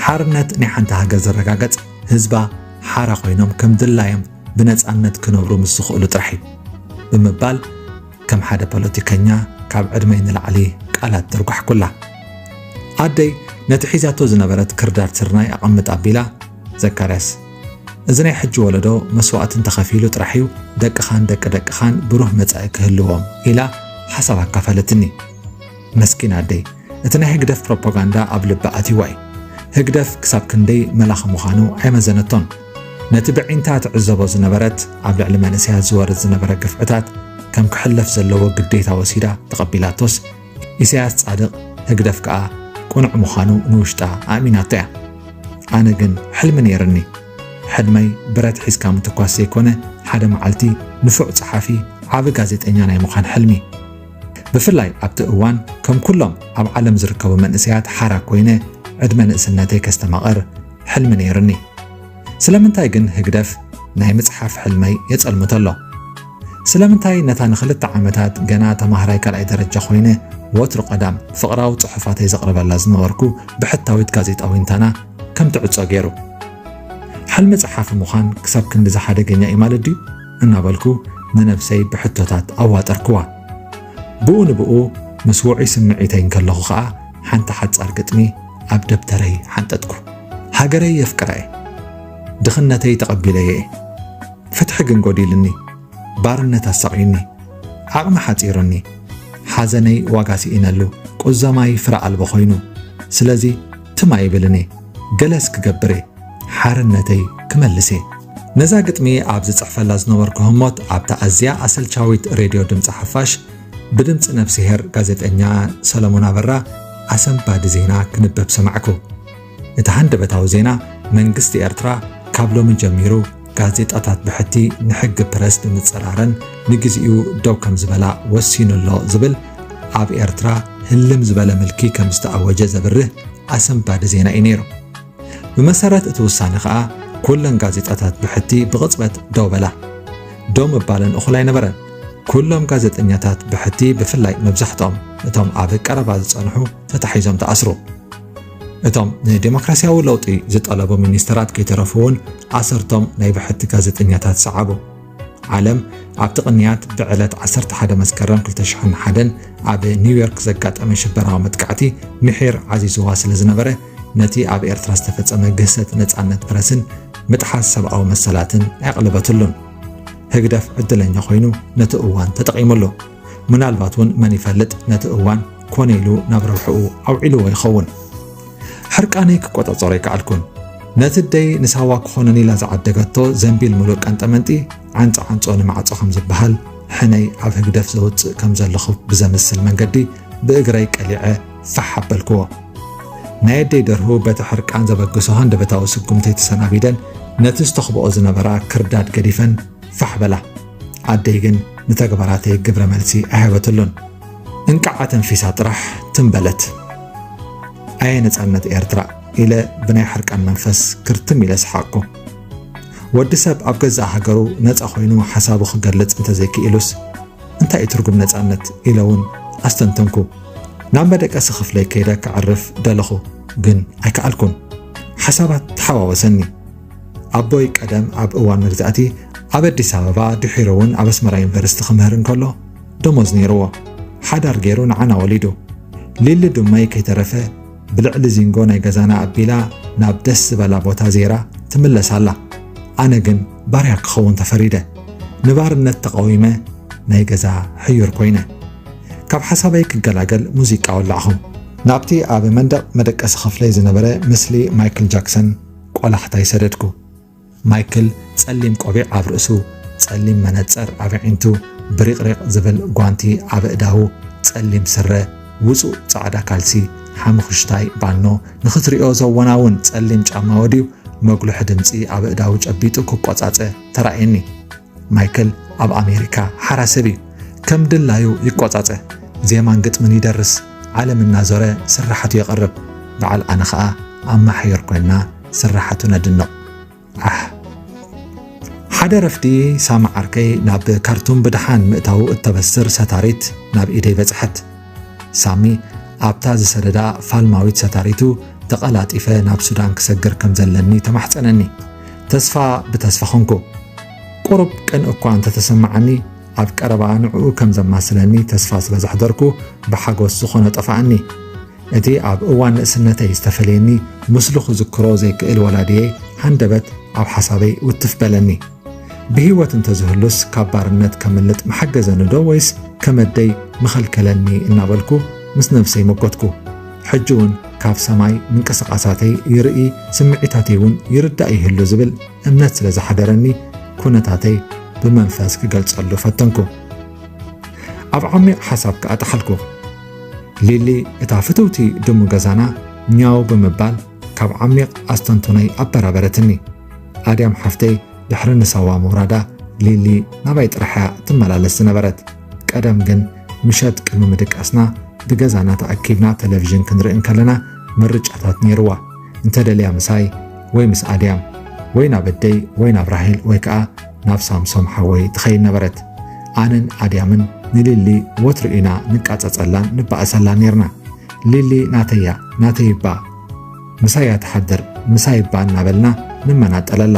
ሓርነት ናይ ሓንቲ ሃገር ዝረጋገጽ ህዝባ ሓራ ኮይኖም ከም ድላዮም ብነጻነት ክነብሩ ምስ ዝኽእሉ ጥራሕ እዩ ብምባል ከም ሓደ ፖለቲከኛ ካብ ዕድመይ ንላዕሊ ቃላት ተርጓሕኩላ። ኣደይ ነቲ ሒዛቶ ዝነበረት ክርዳድ ስርናይ ኣቐምጥ ኣቢላ፣ ዘካርያስ፣ እዚ ናይ ሕጂ ወለዶ መስዋእቲ እንተኸፊሉ ጥራሕ እዩ ደቅኻን ደቂ ደቅኻን ብሩህ መጻኢ ክህልዎም ኢላ ሓሳብ ኣካፈለትኒ። መስኪን ኣደይ፣ እቲ ናይ ህግደፍ ፕሮፓጋንዳ ኣብ ልባ ኣትይዋ እዩ። ህግደፍ ክሳብ ክንደይ መላኺ ምዃኑ ኣይመዘነቶን። ነቲ ብዒንታ ትዕዘቦ ዝነበረት ኣብ ልዕሊ መንእሰያት ዝወርድ ዝነበረ ግፍዕታት ከም ክሕለፍ ዘለዎ ግዴታ ወሲዳ ተቐቢላቶስ፣ ኢሳያስ ጻድቕ ህግደፍ ከኣ ቅኑዕ ምዃኑ ንውሽጣ ኣእሚናቶ እያ። ኣነ ግን ሕልሚ ነይርኒ። ሕልመይ ብረት ሒዝካ ምትኳስ ዘይኮነ፣ ሓደ መዓልቲ ንፉዕ ጸሓፊ፣ ዓቢ ጋዜጠኛ ናይ ምዃን ሕልሚ። ብፍላይ ኣብቲ እዋን ከም ኩሎም ኣብ ዓለም ዝርከቡ መንእሰያት ሓራ ኮይነ ዕድመ ንእስነተይ ከስተማቕር ሕልሚ ነይርኒ። ስለምንታይ ግን ህግደፍ ናይ ምጽሓፍ ሕልመይ የጸልምቶ ኣሎ? ስለምንታይ ነታ ንኽልተ ዓመታት ገና ተማሃራይ ካልኣይ ደረጃ ኮይነ ወትሩ ቀዳም ፍቕራዊ ጽሑፋተይ ዘቕርበላ ዝነበርኩ ብሕታዊት ጋዜጣ ዊንታና ከም ትዕጾ ገይሩ? ሕልሚ ጸሓፊ ምዃን ክሳብ ክንድዚ ሓደገኛ እዩ ማለት ድዩ? እናበልኩ ንነብሰይ ብሕቶታት ኣዋጠርክዋ። ብኡ ንብኡ ምስ ውዑይ ስምዒተይ እንከለኹ ኸኣ ሓንቲ ሓጻር ግጥሚ ኣብ ደብተረይ ሓንጠጥኩ። ሃገረይ የፍቅራ እየ። ድኽነተይ ተቐቢለዮ እየ። ፍትሒ ግን ጎዲልኒ። ባርነት ኣሳቕዩኒ። ዓቕሚ ሓጺሩኒ። ሓዘነይ ዋጋ ስኢነሉ። ቁዘማይ ፍረ ኣልቦ ኮይኑ። ስለዚ ትም ኣይብልን እየ። ገለስ ክገብር እየ። ሓርነተይ ክመልስ እየ። ነዛ ግጥሚ ኣብ ዝጽሕፈላ ዝነበርኩ ህሞት ኣብታ ኣዝያ ኣሰልቻዊት ሬድዮ ድምጺ ሓፋሽ ብድምጺ ነፍስሄር ጋዜጠኛ ሰለሞን ኣበራ ኣሰንባዲ ዜና ክንበብ ሰማዕኩ። እቲ ሃንደበታዊ ዜና፣ መንግስቲ ኤርትራ ካብ ሎሚ ጀሚሩ ጋዜጣታት ብሕቲ ንሕጊ ፕረስ ብምጽራረን ንግዜኡ ደው ከም ዝበላ ወሲኑ ኣሎ ዝብል፣ ኣብ ኤርትራ ህልም ዝበለ ምልኪ ከም ዝተኣወጀ ዘብርህ ኣሰንባዲ ዜና እዩ ነይሩ። ብመሰረት እቲ ውሳነ ከኣ፣ ኩለን ጋዜጣታት ብሕቲ ብቕጽበት ደው በላ። ደው ምባለን እኹል ኣይነበረን። ኩሎም ጋዜጠኛታት ብሕቲ፣ ብፍላይ መብዛሕትኦም እቶም ኣብ ቀረባ ዝጸንሑ፣ ተታሒዞም ተኣስሩ። እቶም ንዴሞክራሲያዊ ለውጢ ዝጠለቡ ሚኒስተራት ከይተረፉ እውን ኣሰርቶም ናይ ብሕቲ ጋዜጠኛታት ሰዓቡ። ዓለም ኣብቲ ቅንያት ብዕለት ዓሰርተ ሓደ መስከረም ክልተ ሽሕን ሓደን ኣብ ኒውዮርክ ዘጋጠመ ሽበራዊ መጥቃዕቲ ምሒር ዓዚዝዋ ስለ ዝነበረ፣ ነቲ ኣብ ኤርትራ ዝተፈጸመ ግህሰት ነጻነት ፕረስን ምጥሓስ ሰብኣዊ መሰላትን ኣየቕለበትሉን። ህግደፍ ዕድለኛ ኮይኑ ነቲ እዋን ተጠቒሙሉ። ምናልባት እውን መን ይፈልጥ፣ ነቲ እዋን ኮነ ኢሉ ናብ ረብሕኡ ኣውዒልዎ ይኸውን። ሕርቃነይ ክቆጻጸሮ ኣይከኣልኩን። ነቲ ኣደይ ንሳዋ ክኾነኒ ኢላ ዝዓደገቶ ዘንቢል ምሉእ ቀንጠመንጢ፣ ዓንጾ ዓንጾ ንማዕጾ ከም ዝበሃል፣ ሕነይ ኣብ ህግደፍ ዘውጽእ ከም ዘለኹ ብዘምስል መንገዲ ብእግረይ ቀሊዐ ፋሕ ኣበልክዎ። ናይ ኣደይ ደርሁ በቲ ሕርቃን ዘበግሶ ሃንደበታዊ ስጉምተይ ተሰናቢደን፣ ነቲ ዝተኽብኦ ዝነበራ ክርዳድ ገዲፈን ፋሕ በላ። ኣደይ ግን ንተግባራተይ ግብረ መልሲ ኣይሃበትሉን። እንቃዕ ኣተንፊሳ ጥራሕ ትም በለት። ኣየ ነጻነት ኤርትራ ኢለ ብናይ ሕርቃን መንፈስ ክርትም ኢለ ሰሓቕኩ። ወዲ ሰብ ኣብ ገዛእ ሃገሩ ነጻ ኮይኑ ሓሳቡ ክገልጽ እንተዘይክኢሉስ እንታይ እዩ ትርጉም ነጻነት? ኢለ እውን ኣስተንተንኩ። ናብ መደቀሲ ክፍለይ ከይደ ከዕርፍ ደለኹ፣ ግን ኣይከኣልኩን። ሓሳባት ተሓዋወሰኒ። ኣቦይ ቀደም ኣብ እዋን መግዛእቲ ኣብ ኣዲስ ኣበባ፣ ድሒሩ እውን ኣብ ኣስመራ ዩኒቨርሲቲ ክምህር እንከሎ ደሞዝ ነይርዎ። ሓዳር ገይሩ ንዓና ወሊዱ። ሊሊ ድመይ ከይተረፈ ብልዕሊ ዚንጎ ናይ ገዛና ኣቢላ ናብ ደስ ዝበላ ቦታ ዜራ ትምለስ ኣላ። ኣነ ግን ባርያ ክኸውን ተፈሪደ። ንባርነት ተቓዊመ ናይ ገዛ ሕዩር ኮይነ። ካብ ሓሳበይ ክገላገል ሙዚቃ ወላዕኹ። ናብቲ ኣብ መንደቕ መደቀሲ ክፍለይ ዝነበረ ምስሊ ማይክል ጃክሰን ቆላሕታይ ሰደድኩ። ማይክል ጸሊም ቆቢዕ ኣብ ርእሱ፣ ጸሊም መነጸር ኣብ ኣዒንቱ፣ ብሪቕሪቕ ዝብል ጓንቲ ኣብ ኣእዳዉ፣ ጸሊም ስረ፣ ውጹእ ጻዕዳ ካልሲ፣ ሓሙኽሽታይ ባኖ፣ ንኽትሪኦ ዘወናውን ጸሊም ጫማ ወድዩ፣ መጉልሒ ድምጺ ኣብ ኣእዳዉ ጨቢጡ ክቆጻጸ ተራእየኒ። ማይክል ኣብ ኣሜሪካ ሓራ ሰብ እዩ። ከም ድላዩ ይቆጻጸ። ዜማን ግጥምን ይደርስ። ዓለም እናዞረ ስራሓቱ የቕርብ። በዓል ኣነ ኸኣ ኣብ ማሕየር ኮይና ስራሓቱ ነድንቕ። ኣሕ። ሓደ ረፍዲ ሳሚ ዓርከይ ናብ ካርቱም ብደሓን ምእታዉ እተበስር ሰታሪት ናብ ኢደይ በጽሐት። ሳሚ ኣብታ ዝሰደዳ ፋልማዊት ሰታሪቱ ተቐላጢፈ ናብ ሱዳን ክሰግር ከም ዘለኒ ተማሕጸነኒ። ተስፋ ብተስፋ ኾንኩ። ቁሩብ ቅንእ እኳ እንተተሰማዓኒ፣ ኣብ ቀረባ ንዕኡ ከም ዘማስለኒ ተስፋ ስለ ዘሕደርኩ፣ ብሓጎስ ዝኾነ ጠፋኣኒ። እቲ ኣብ እዋን ንእስነተይ ዝተፈለየኒ፣ ምስሉ ክዝክሮ ዘይክእል ወላዲየይ ሃንደበት ኣብ ሓሳበይ ውትፍ በለኒ። ብህይወት እንተዝህሉስ ካብ ባርነት ከምልጥ ምሓገዘኒ ዶ ወይስ ከም ኣደይ ምኸልከለኒ እናበልኩ ምስ ነብሰይ መጎትኩ። ሕጂ እውን ካብ ሰማይ ምንቅስቓሳተይ ይርኢ፣ ስምዒታተይ እውን ይርዳእ ይህሉ ዝብል እምነት ስለ ዝሓደረኒ፣ ኩነታተይ ብመንፈስ ክገልጸሉ ፈተንኩ። ኣብ ዓሚቕ ሓሳብ ከኣ ጠሓልኩ። ሊሊ፣ እታ ፍትውቲ ድሙ ገዛና፣ ኛው ብምባል ካብ ዓሚቕ ኣስተንትኖይ ኣበራበረትኒ። ኣድያም ሓፍተይ ድሕሪ ንሳዋ ምውራዳ፣ ሊሊ ናባይ ጥራሕ እያ ትመላለስ ዝነበረት። ቀደም ግን ምሸት ቅድሚ ምድቃስና ብገዛና ተኣኪብና ቴሌቪዥን ክንርኢ እንከለና ምርጫታት ነይርዋ። እንተ ደልያ ምሳይ ወይ ምስ ኣድያም ወይ ናብ ኣደይ ወይ ናብ ራሄል ወይ ከኣ ናብ ሳምሶም ሓወይ ትኸይድ ነበረት። ኣነን ኣድያምን ንሊሊ ወትሩ ኢና ንቃጸጸላን ንባኣሰላ ኔርና። ሊሊ ናተይ እያ፣ ናተይ እባ ምሳይ እያ ትሓድር፣ ምሳይ እባ እናበልና ንመናጠለላ።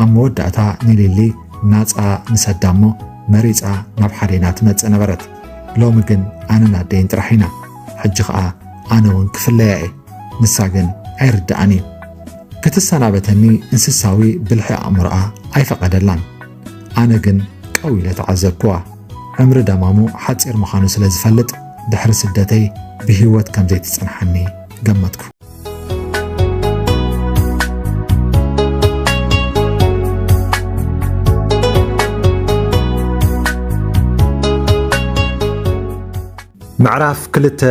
ኣብ መወዳእታ ንሊሊ ናጻ ንሰዳ እሞ መሪጻ ናብ ሓዴና ትመጽእ ነበረት። ሎሚ ግን ኣነን ኣደይን ጥራሕ ኢና። ሕጂ ኸኣ ኣነ እውን ክፍለያ እየ። ንሳ ግን ኣይርድኣን እዩ። ክትሰናበተኒ እንስሳዊ ብልሒ ኣእምሮኣ ኣይፈቐደላን። ኣነ ግን ቀው ኢለ ተዓዘብክዋ። ዕምሪ ደማሙ ሓጺር ምዃኑ ስለ ዝፈልጥ፣ ድሕሪ ስደተይ ብህይወት ከም ዘይትጸንሓኒ ገመትኩ። ምዕራፍ ክልተ።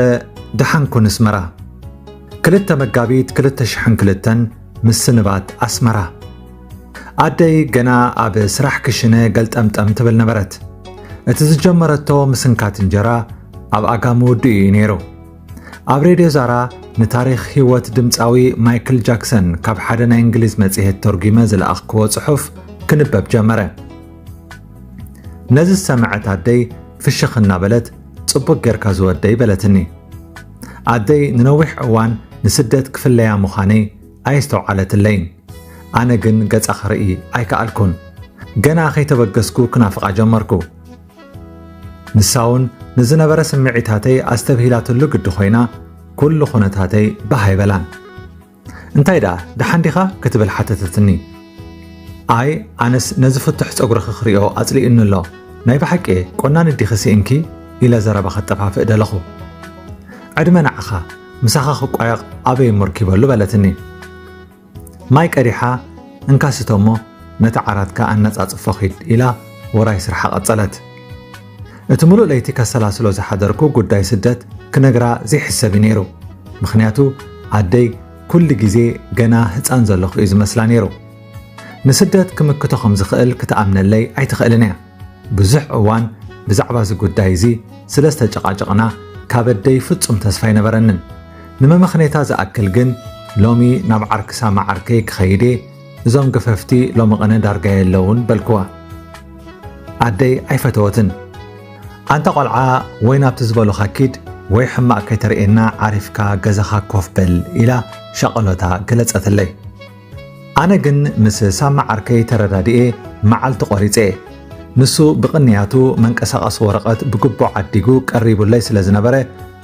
ደሓን ኩን ኣስመራ። ክልተ መጋቢት ክልተ ሽሕን ክልተን፣ ምስንባት ኣስመራ። ኣደይ ገና ኣብ ስራሕ ክሽነ ገልጠምጠም ትብል ነበረት። እቲ ዝጀመረቶ ምስንካት እንጀራ ኣብ ኣጋሚ ውድኡ እዩ ነይሩ። ኣብ ሬድዮ ዛራ ንታሪኽ ህይወት ድምፃዊ ማይክል ጃክሰን ካብ ሓደ ናይ እንግሊዝ መጽሔት ተርጒመ ዝለኣኽክዎ ጽሑፍ ክንበብ ጀመረ። ነዚ ዝሰምዐት ኣደይ ፍሽኽ እናበለት፣ "ጽቡቕ ጌርካ ዝወደይ" በለትኒ። ኣደይ ንነዊሕ እዋን ንስደት ክፍለያ ምዃነይ ኣየስተውዓለትለይን። ኣነ ግን ገጻ ክርኢ ኣይከኣልኩን። ገና ከይተበገስኩ ክናፍቓ ጀመርኩ። ንሳ እውን ንዝነበረ ስምዒታተይ ኣስተብሂላትሉ ግዲ ኮይና፣ ኩሉ ኩነታተይ ባህ ኣይበላን። "እንታይ ደኣ፣ ደሓን ዲኻ?" ክትብል ሓተተትኒ። "ኣይ፣ ኣነስ ነዚ ፍቱሕ ጸጉርኺ ክሪኦ ኣጽሊኡኒ ኣሎ። ናይ ብሓቂ ቆናን ዲኺ ስኢንኪ?" ኢለ ዘረባ ከጠፋፍእ ደለኹ። "ዕድመ ንዓኻ፣ ምሳኻ ክቋየቕ ኣበይ እሞ ርኪበሉ?" በለትኒ። ማይ ቀዲሓ፣ "እንካ ስተ እሞ ነቲ ዓራትካ ኣነጻጽፎ ኺድ" ኢላ ወራይ ስርሓ ቀጸለት። እቲ ምሉእ ለይቲ ከሰላስሎ ዝሓደርኩ ጉዳይ ስደት ክነግራ ዘይሕሰብ እዩ ነይሩ። ምኽንያቱ ኣደይ ኩሉ ግዜ ገና ህጻን ዘለኹ እዩ ዝመስላ ነይሩ። ንስደት ክምክቶ ከም ዝኽእል ክትኣምነለይ ኣይትኽእልን እያ። ብዙሕ እዋን ብዛዕባ እዚ ጉዳይ እዚ ስለ ዝተጨቓጨቕና፣ ካብ ኣደይ ፍጹም ተስፋ ኣይነበረንን። ንመመኽነይታ ዝኣክል ግን፣ "ሎሚ ናብ ዓርኪ ሳማ ዓርከይ ክኸይድ እየ፣ እዞም ገፈፍቲ ሎሚ ቕነ ዳርጋ የለውን" በልክዋ። ኣደይ ኣይፈተወትን። "ኣንታ ቖልዓ፣ ወይ ናብቲ ዝበሉኻ ኪድ፣ ወይ ሕማቕ ከይተርእየና ዓሪፍካ ገዛኻ ኮፍ በል" ኢላ ሻቐሎታ ገለጸትለይ። ኣነ ግን ምስ ሳማ ዓርከይ ተረዳዲኤ መዓልቲ ቆሪጸ። ንሱ ብቕንያቱ መንቀሳቐሲ ወረቐት ብግቡእ ዓዲጉ ቀሪቡለይ ስለ ዝነበረ፣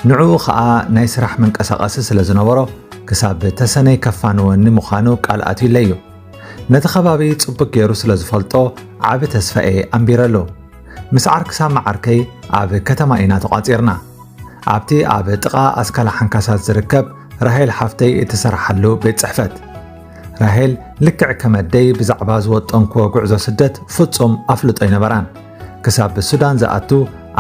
ንዕኡ ኸኣ ናይ ስራሕ መንቀሳቐሲ ስለ ዝነበሮ፣ ክሳብ ተሰነይ ከፋንወኒ ምዃኑ ቃል ኣትዩለይ እዩ። ነቲ ከባቢ ጽቡቕ ገይሩ ስለ ዝፈልጦ፣ ዓቢ ተስፋ'የ ኣንቢረሉ። ምስ ዓርኪ ሳማ ዓርከይ ኣብ ከተማ ኢና ተቋጺርና። ኣብቲ ኣብ ጥቓ ኣስካላ ሓንካሳት ዝርከብ ራሄል ሓፍተይ እትሰርሓሉ ቤት ጽሕፈት። ራሄል ልክዕ ከም ኣደይ ብዛዕባ ዝወጠንክዎ ጉዕዞ ስደት ፍጹም ኣፍልጦ ኣይነበራን። ክሳብ ሱዳን ዝኣቱ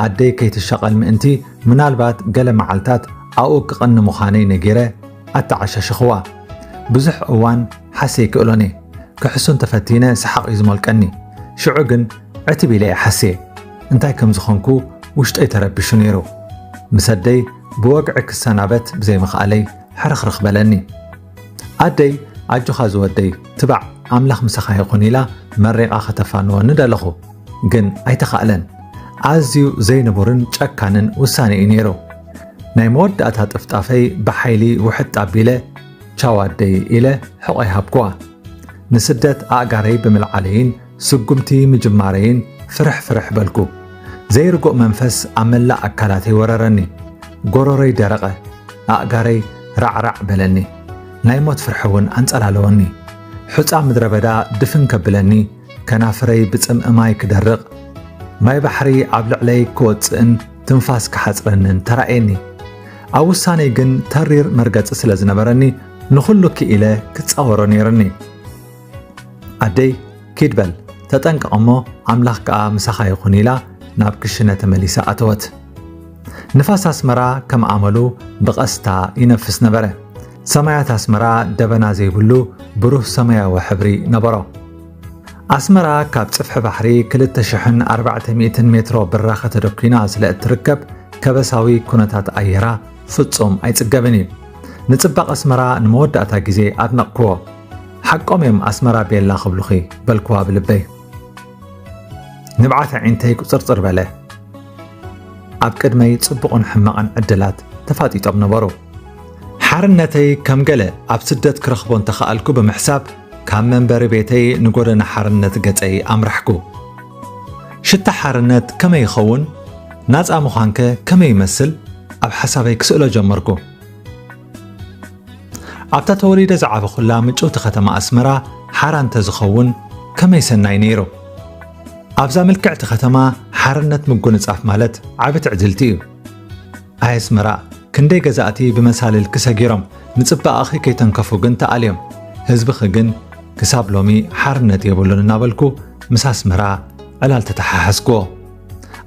ኣደይ ከይትሻቐል ምእንቲ፣ ምናልባት ገለ መዓልታት ኣብኡ ክቕኒ ምዃነይ ነጊረ ኣተዓሻሸኽዋ። ብዙሕ እዋን ሓሴ ኣይክእሎን እየ። ክሕሱ እንተፈቲነ ሰሓቕ እዩ ዝሞልቀኒ። ሽዑ ግን ዕትብ ኢለ እየ ሓስየ። እንታይ ከም ዝኾንኩ ውሽጠይ ተረቢሹ ነይሩ። ምስ ኣደይ ብወግዒ ክሰናበት ብዘይምኽኣለይ ሕርኽርኽ በለኒ። ኣደይ፣ "ኣጆኻ ዝወደይ፣ ትባዕ፣ ኣምላኽ ምሳኻ ይኹን" ኢላ መሪቓ ከተፋንወኒ ደለኹ። ግን ኣይተኻእለን። ኣዝዩ ዘይንቡርን ጨካንን ውሳነ እዩ ነይሩ። ናይ መወዳእታ ጥፍጣፈይ ብሓይሊ ውሕጥ ኣቢለ፣ "ቻው ኣደይ" ኢለ ሕቖይ ሃብኩዋ። ንስደት ኣእጋረይ ብምልዓለይን ስጉምቲ ምጅማረይን ፍርሕ ፍርሕ በልኩ። ዘይርጉእ መንፈስ ኣብ መላእ ኣካላተይ ወረረኒ። ጎረሮይ ደረቐ፣ ኣእጋረይ ራዕራዕ በለኒ። ናይ ሞት ፍርሒ እውን ኣንጸላለወኒ። ሑጻ ምድረ በዳ ድፍን ከብለኒ፣ ከናፍረይ ብጽምኢ ማይ ክደርቕ፣ ማይ ባሕሪ ኣብ ልዕለይ ክወጽእን ትንፋስ ክሓጽረንን ተራእየኒ። ኣብ ውሳነይ ግን ተሪር መርገጺ ስለ ዝነበረኒ፣ ንኹሉ ክኢለ ክጻወሮ ነይሩኒ። ኣደይ፣ "ኪድ በል፣ ተጠንቀቕ እሞ ኣምላኽ ከኣ ምሳኻ ይኹን" ኢላ ናብ ክሽነ ተመሊሳ ኣተወት። ንፋስ ኣስመራ ከም ኣመሉ ብቐስታ ይነፍስ ነበረ። ሰማያት ኣስመራ ደበና ዘይብሉ ብሩህ ሰማያዊ ሕብሪ ነበሮ። ኣስመራ ካብ ጽፍሒ ባሕሪ ክልተ ሽሕን ኣርባዕተ ሚእትን ሜትሮ ብራኸ ተደኲና ስለ እትርከብ፣ ከበሳዊ ኩነታት ኣየራ ፍጹም ኣይጽገብን እዩ። ንጽባቐ ኣስመራ ንመወዳእታ ግዜ ኣድነቕክዎ። "ሓቆም እዮም ኣስመራ ቤላ ክብሉኺ" በልክዋ ብልበይ። ንብዓት ኣዒንተይ ቁጽርጽር በለ። ኣብ ቅድመይ ጽቡቕን ሕማቕን ዕድላት ተፋጢጦም ነበሩ። ሓርነተይ ከም ገለ ኣብ ስደት ክረኽቦ እንተኸኣልኩ ብምሕሳብ፣ ካብ መንበሪ ቤተይ ንጎደና ሓርነት ገጸይ ኣምራሕኩ። ሽታ ሓርነት ከመይ ይኸውን? ናጻ ምዃንከ ከመይ ይመስል? ኣብ ሓሳበይ ክስእሎ ጀመርኩ። ኣብታ ተወሊደ ዝዓበኹላ ምጭውቲ ከተማ ኣስመራ ሓራ እንተዝኸውን ከመይ ሰናይ ነይሩ። ኣብዛ ምልክዕቲ ከተማ ሓርነት ምጉንጻፍ ማለት ዓቢ ትዕድልቲ እዩ። ኣይ ኣስመራ፣ ክንደይ ገዛእቲ ብመሳልልኪ ሰጊሮም፣ ንጽባቐኺ ከይተንከፉ ግን ተኣልዮም። ህዝብኺ ግን ክሳብ ሎሚ ሓርነት የብሉን እናበልኩ ምስ ኣስመራ ዕላል ተተሓሓዝክዎ።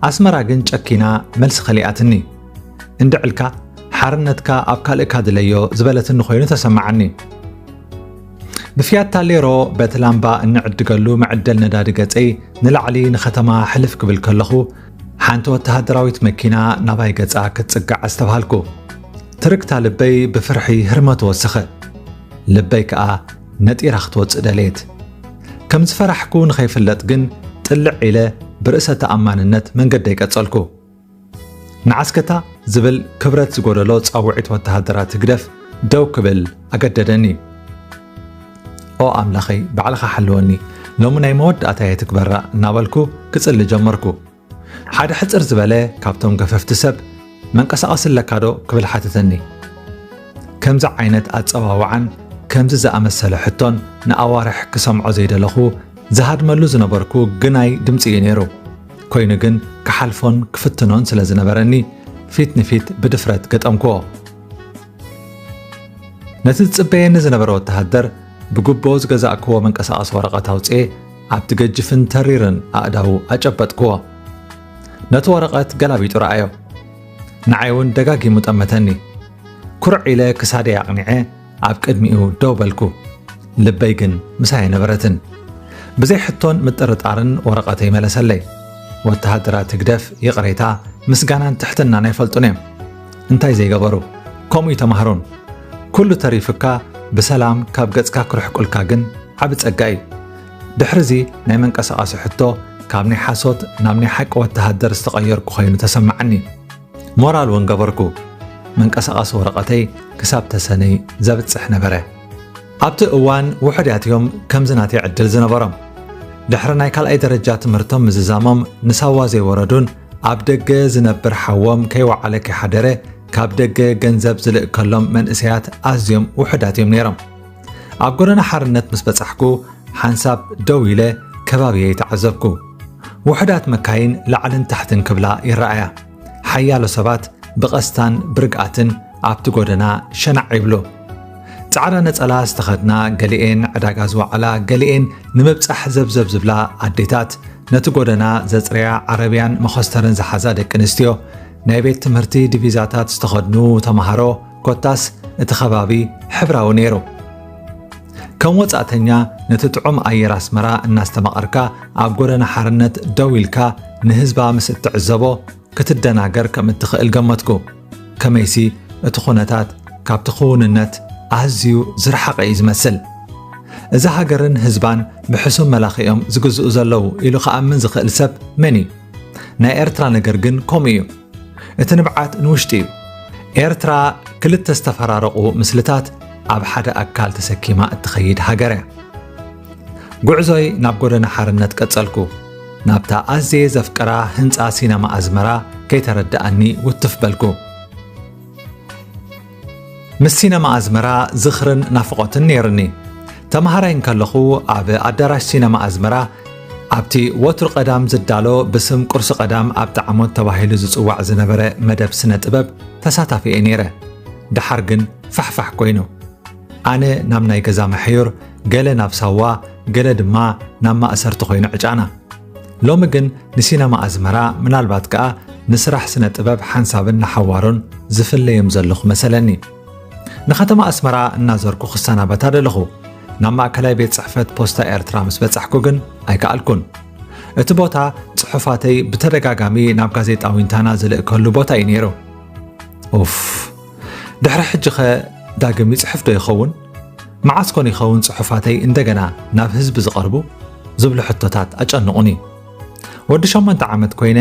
ኣስመራ ግን ጨኪና መልሲ ከሊኣትኒ። እንድዕልካ ሓርነትካ ኣብ ካልእካ ድለዮ ዝበለትኒ ኮይኑ ተሰማዓኒ። ብፊያት ታሌሮ በቲ ላምባ እንዕድገሉ መዕደል ነዳዲ ገጸይ ንላዕሊ ንኸተማ ሕልፍ ክብል ከለኹ፣ ሓንቲ ወተሃደራዊት መኪና ናባይ ገጻ ክትጽጋዕ ኣስተብሃልኩ። ትርግታ ልበይ ብፍርሒ ህርመት ወሰኸ። ልበይ ከኣ ነጢራ ክትወጽእ ደለየት። ከም ዝፈራሕኩ ንኸይፍለጥ ግን ጥልዕ ኢለ ብርእሰ ተኣማንነት መንገደይ ቀጸልኩ። ንዓስከታ ዝብል ክብረት ዝጎደሎ ጻውዒት ወተሃደራት ህግደፍ ደው ክብል ኣገደደኒ። "ኦ ኣምላኸይ፣ ባዕልኻ ሓልወኒ፣ ሎሚ ናይ መወዳእታ እየ ትግበራ" እናበልኩ ክጽሊ ጀመርኩ። ሓደ ሕጽር ዝበለ ካብቶም ገፈፍቲ ሰብ፣ "መንቀሳቐሲ ኣለካ ዶ?" ክብል ሓተተኒ። ከምዚ ዓይነት ኣጸዋውዓን ከምዚ ዝኣመሰለ ሕቶን ንኣዋርሕ ክሰምዖ ዘይደለኹ፣ ዝሃድመሉ ዝነበርኩ ግናይ ድምጺ እዩ ነይሩ። ኮይኑ ግን ክሓልፎን ክፍትኖን ስለ ዝነበረኒ፣ ፊት ንፊት ብድፍረት ገጠምክዎ። ነቲ ዝጽበየኒ ዝነበረ ወተሃደር ብጉቦ ዝገዛእክዎ መንቀሳቐሲ ወረቐት ኣውጽኤ ኣብቲ ገጅፍን ተሪርን ኣእዳዉ ኣጨበጥክዎ። ነቲ ወረቐት ገላቢጡ ረኣዮ። ንዓይ እውን ደጋጊሙ ጠመተኒ። ኩርዕ ኢለ ክሳደይ ኣቕኒዐ ኣብ ቅድሚኡ ደው በልኩ። ልበይ ግን ምሳይ ኣይነበረትን። ብዘይ ሕቶን ምጥርጣርን ወረቐተይ መለሰለይ። ወተሃደራት ህግደፍ ይቕሬታ፣ ምስጋናን ትሕትናን ኣይፈልጡን እዮም። እንታይ ዘይገበሩ? ከምኡ ይተማህሩን። ኩሉ ተሪፉካ ብሰላም ካብ ገጽካ ክርሕቁልካ ግን ዓቢ ጸጋ እዩ። ድሕሪ እዚ ናይ መንቀሳቐሲ ሕቶ ካብ ናይ ሓሶት ናብ ናይ ሓቂ ወተሃደር ዝተቐየርኩ ኮይኑ ተሰማዓኒ። ሞራል እውን ገበርኩ። መንቀሳቐሲ ወረቐተይ ክሳብ ተሰነይ ዘብጽሕ ነበረ። ኣብቲ እዋን ውሑዳት እዮም ከምዚ ናተይ ዕድል ዝነበሮም። ድሕሪ ናይ ካልኣይ ደረጃ ትምህርቶም ምዝዛሞም ንሳዋ ዘይወረዱን ኣብ ደገ ዝነብር ሓዎም ከይወዓለ ከይሓደረ ካብ ደገ ገንዘብ ዝልእከሎም መንእሰያት ኣዝዮም ውሑዳት እዮም ነይሮም። ኣብ ጎደና ሓርነት ምስ በጻሕኩ ሓንሳብ ደው ኢለ ከባቢየይ ተዓዘብኩ። ውሑዳት መካይን ላዕልን ታሕትን ክብላ ይረኣያ። ሓያሎ ሰባት ብቐስታን ብርግኣትን ኣብቲ ጎደና ሸናዕ ይብሉ። ጻዕዳ ነጸላ ዝተኸድና፣ ገሊኤን ዕዳጋ ዝወዓላ፣ ገሊኤን ንምብጻሕ ዘብዘብ ዝብላ ኣዴታት፣ ነቲ ጎደና ዘጽርያ ዓረብያን መኸስተርን ዝሓዛ ደቂ ኣንስትዮ፣ ናይ ቤት ትምህርቲ ዲቪዛታት ዝተኸድኑ ተማሃሮ፣ ኮታስ እቲ ከባቢ ሕብራዊ ነይሩ። ከም ወጻእተኛ ነቲ ጥዑም ኣየር ኣስመራ እናስተማቐርካ ኣብ ጎደና ሓርነት ደው ኢልካ ንህዝባ ምስ እትዕዘቦ ክትደናገር ከም እትኽእል ገመትኩ። ከመይሲ እቲ ኩነታት ካብቲ ክውንነት ኣዝዩ ዝረሓቐ እዩ ዝመስል። እዛ ሃገርን ህዝባን ብሕሱም መላኺ እዮም ዝግዝኡ ዘለዉ ኢሉ ክኣምን ዝኽእል ሰብ መን እዩ? ናይ ኤርትራ ነገር ግን ከምኡ እዩ። እቲ ንብዓት ንውሽጢ እዩ። ኤርትራ ክልተ ዝተፈራረቑ ምስልታት ኣብ ሓደ ኣካል ተሰኪማ እትኸይድ ሃገር እያ። ጉዕዞይ ናብ ጎደና ሓርነት ቀጸልኩ። ናብታ ኣዝየ ዘፍቅራ ህንጻ ሲነማ ኣዝመራ ከይተረድኣኒ ውትፍ በልኩ። ምስ ሲነማ ኣዝመራ ዝኽርን ናፍቖትን ነይሩኒ። ተማሃራይ እንከለኹ ኣብ ኣዳራሽ ሲነማ ኣዝመራ ኣብቲ ወትሩ ቀዳም ዝዳሎ ብስም ቁርሲ ቀዳም ኣብ ጣዕሞት ተባሂሉ ዝጽዋዕ ዝነበረ መደብ ስነ ጥበብ ተሳታፊ እየ ነይረ። ደሓር ግን ፋሕፋሕ ኮይኑ። ኣነ ናብ ናይ ገዛ መሐዩር፣ ገለ ናብ ሳዋ፣ ገለ ድማ ናብ ማእሰርቲ ኮይኑ ዕጫና። ሎሚ ግን ንሲነማ ኣዝመራ፣ ምናልባት ከኣ ንስራሕ ስነ ጥበብ ሓንሳብን ንሓዋሩን ዝፍለዮም ዘለኹ መሰለኒ። ንከተማ ኣስመራ እናዘርኩ ክሰናበታ ደለኹ። ናብ ማእከላይ ቤት ጽሕፈት ፖስታ ኤርትራ ምስ በጻሕኩ ግን ኣይከኣልኩን። እቲ ቦታ ጽሑፋተይ ብተደጋጋሚ ናብ ጋዜጣ ዊንታና ዝልእከሉ ቦታ እዩ ነይሩ። ኡፍ፣ ድሕሪ ሕጂኸ ዳግም ይጽሕፍ ዶ ይኸውን? መዓስ ኮን ይኸውን ጽሑፋተይ እንደገና ናብ ህዝቢ ዝቐርቡ? ዝብሉ ሕቶታት ኣጨንቑኒ። ወዲ ሸሞንተ ዓመት ኮይነ፣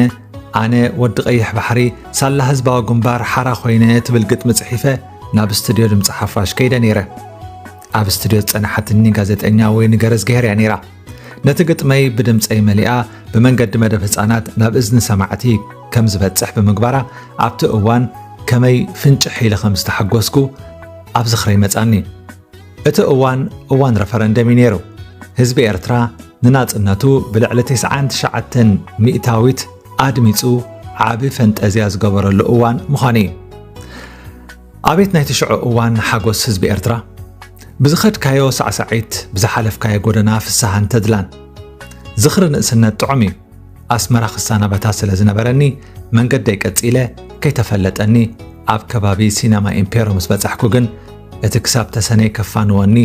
ኣነ ወዲ ቀይሕ ባሕሪ ሳላ ህዝባዊ ግንባር ሓራ ኮይነ ትብል ግጥሚ ጽሒፈ ናብ ስትድዮ ድምጺ ሓፋሽ ከይደ ነይረ። ኣብ ስትድዮ ዝጸንሓትኒ ጋዜጠኛ ወይኒ ገረዝግሄር እያ ነይራ። ነቲ ግጥመይ ብድምጸይ መሊኣ ብመንገዲ መደብ ህጻናት ናብ እዝኒ ሰማዕቲ ከም ዝበጽሕ ብምግባራ ኣብቲ እዋን ከመይ ፍንጭሕ ኢለ ከም ዝተሓጎስኩ ኣብ ዝኽረይ መጻኒ። እቲ እዋን እዋን ረፈረንደም እዩ ነይሩ። ህዝቢ ኤርትራ ንናጽነቱ ብልዕሊ ተስዓን ትሽዓተን ሚእታዊት ኣድሚጹ ዓቢ ፈንጠዝያ ዝገበረሉ እዋን ምዃኑ እዩ። ኣቤት ናይቲ ሽዑ እዋን ሓጎስ ህዝቢ ኤርትራ! ብዝኸድካዮ ሳዕሳዒት፣ ብዝሓለፍካዮ ጎደና ፍስሃን ተድላን። ዝኽሪ ንእስነት ጥዑም እዩ። ኣስመራ ክሰናበታ ስለ ዝነበረኒ መንገደይ ቀጺለ ከይተፈለጠኒ ኣብ ከባቢ ሲነማ ኢምፔሮ ምስ በጻሕኩ ግን፣ እቲ ክሳብ ተሰነይ ከፋንወኒ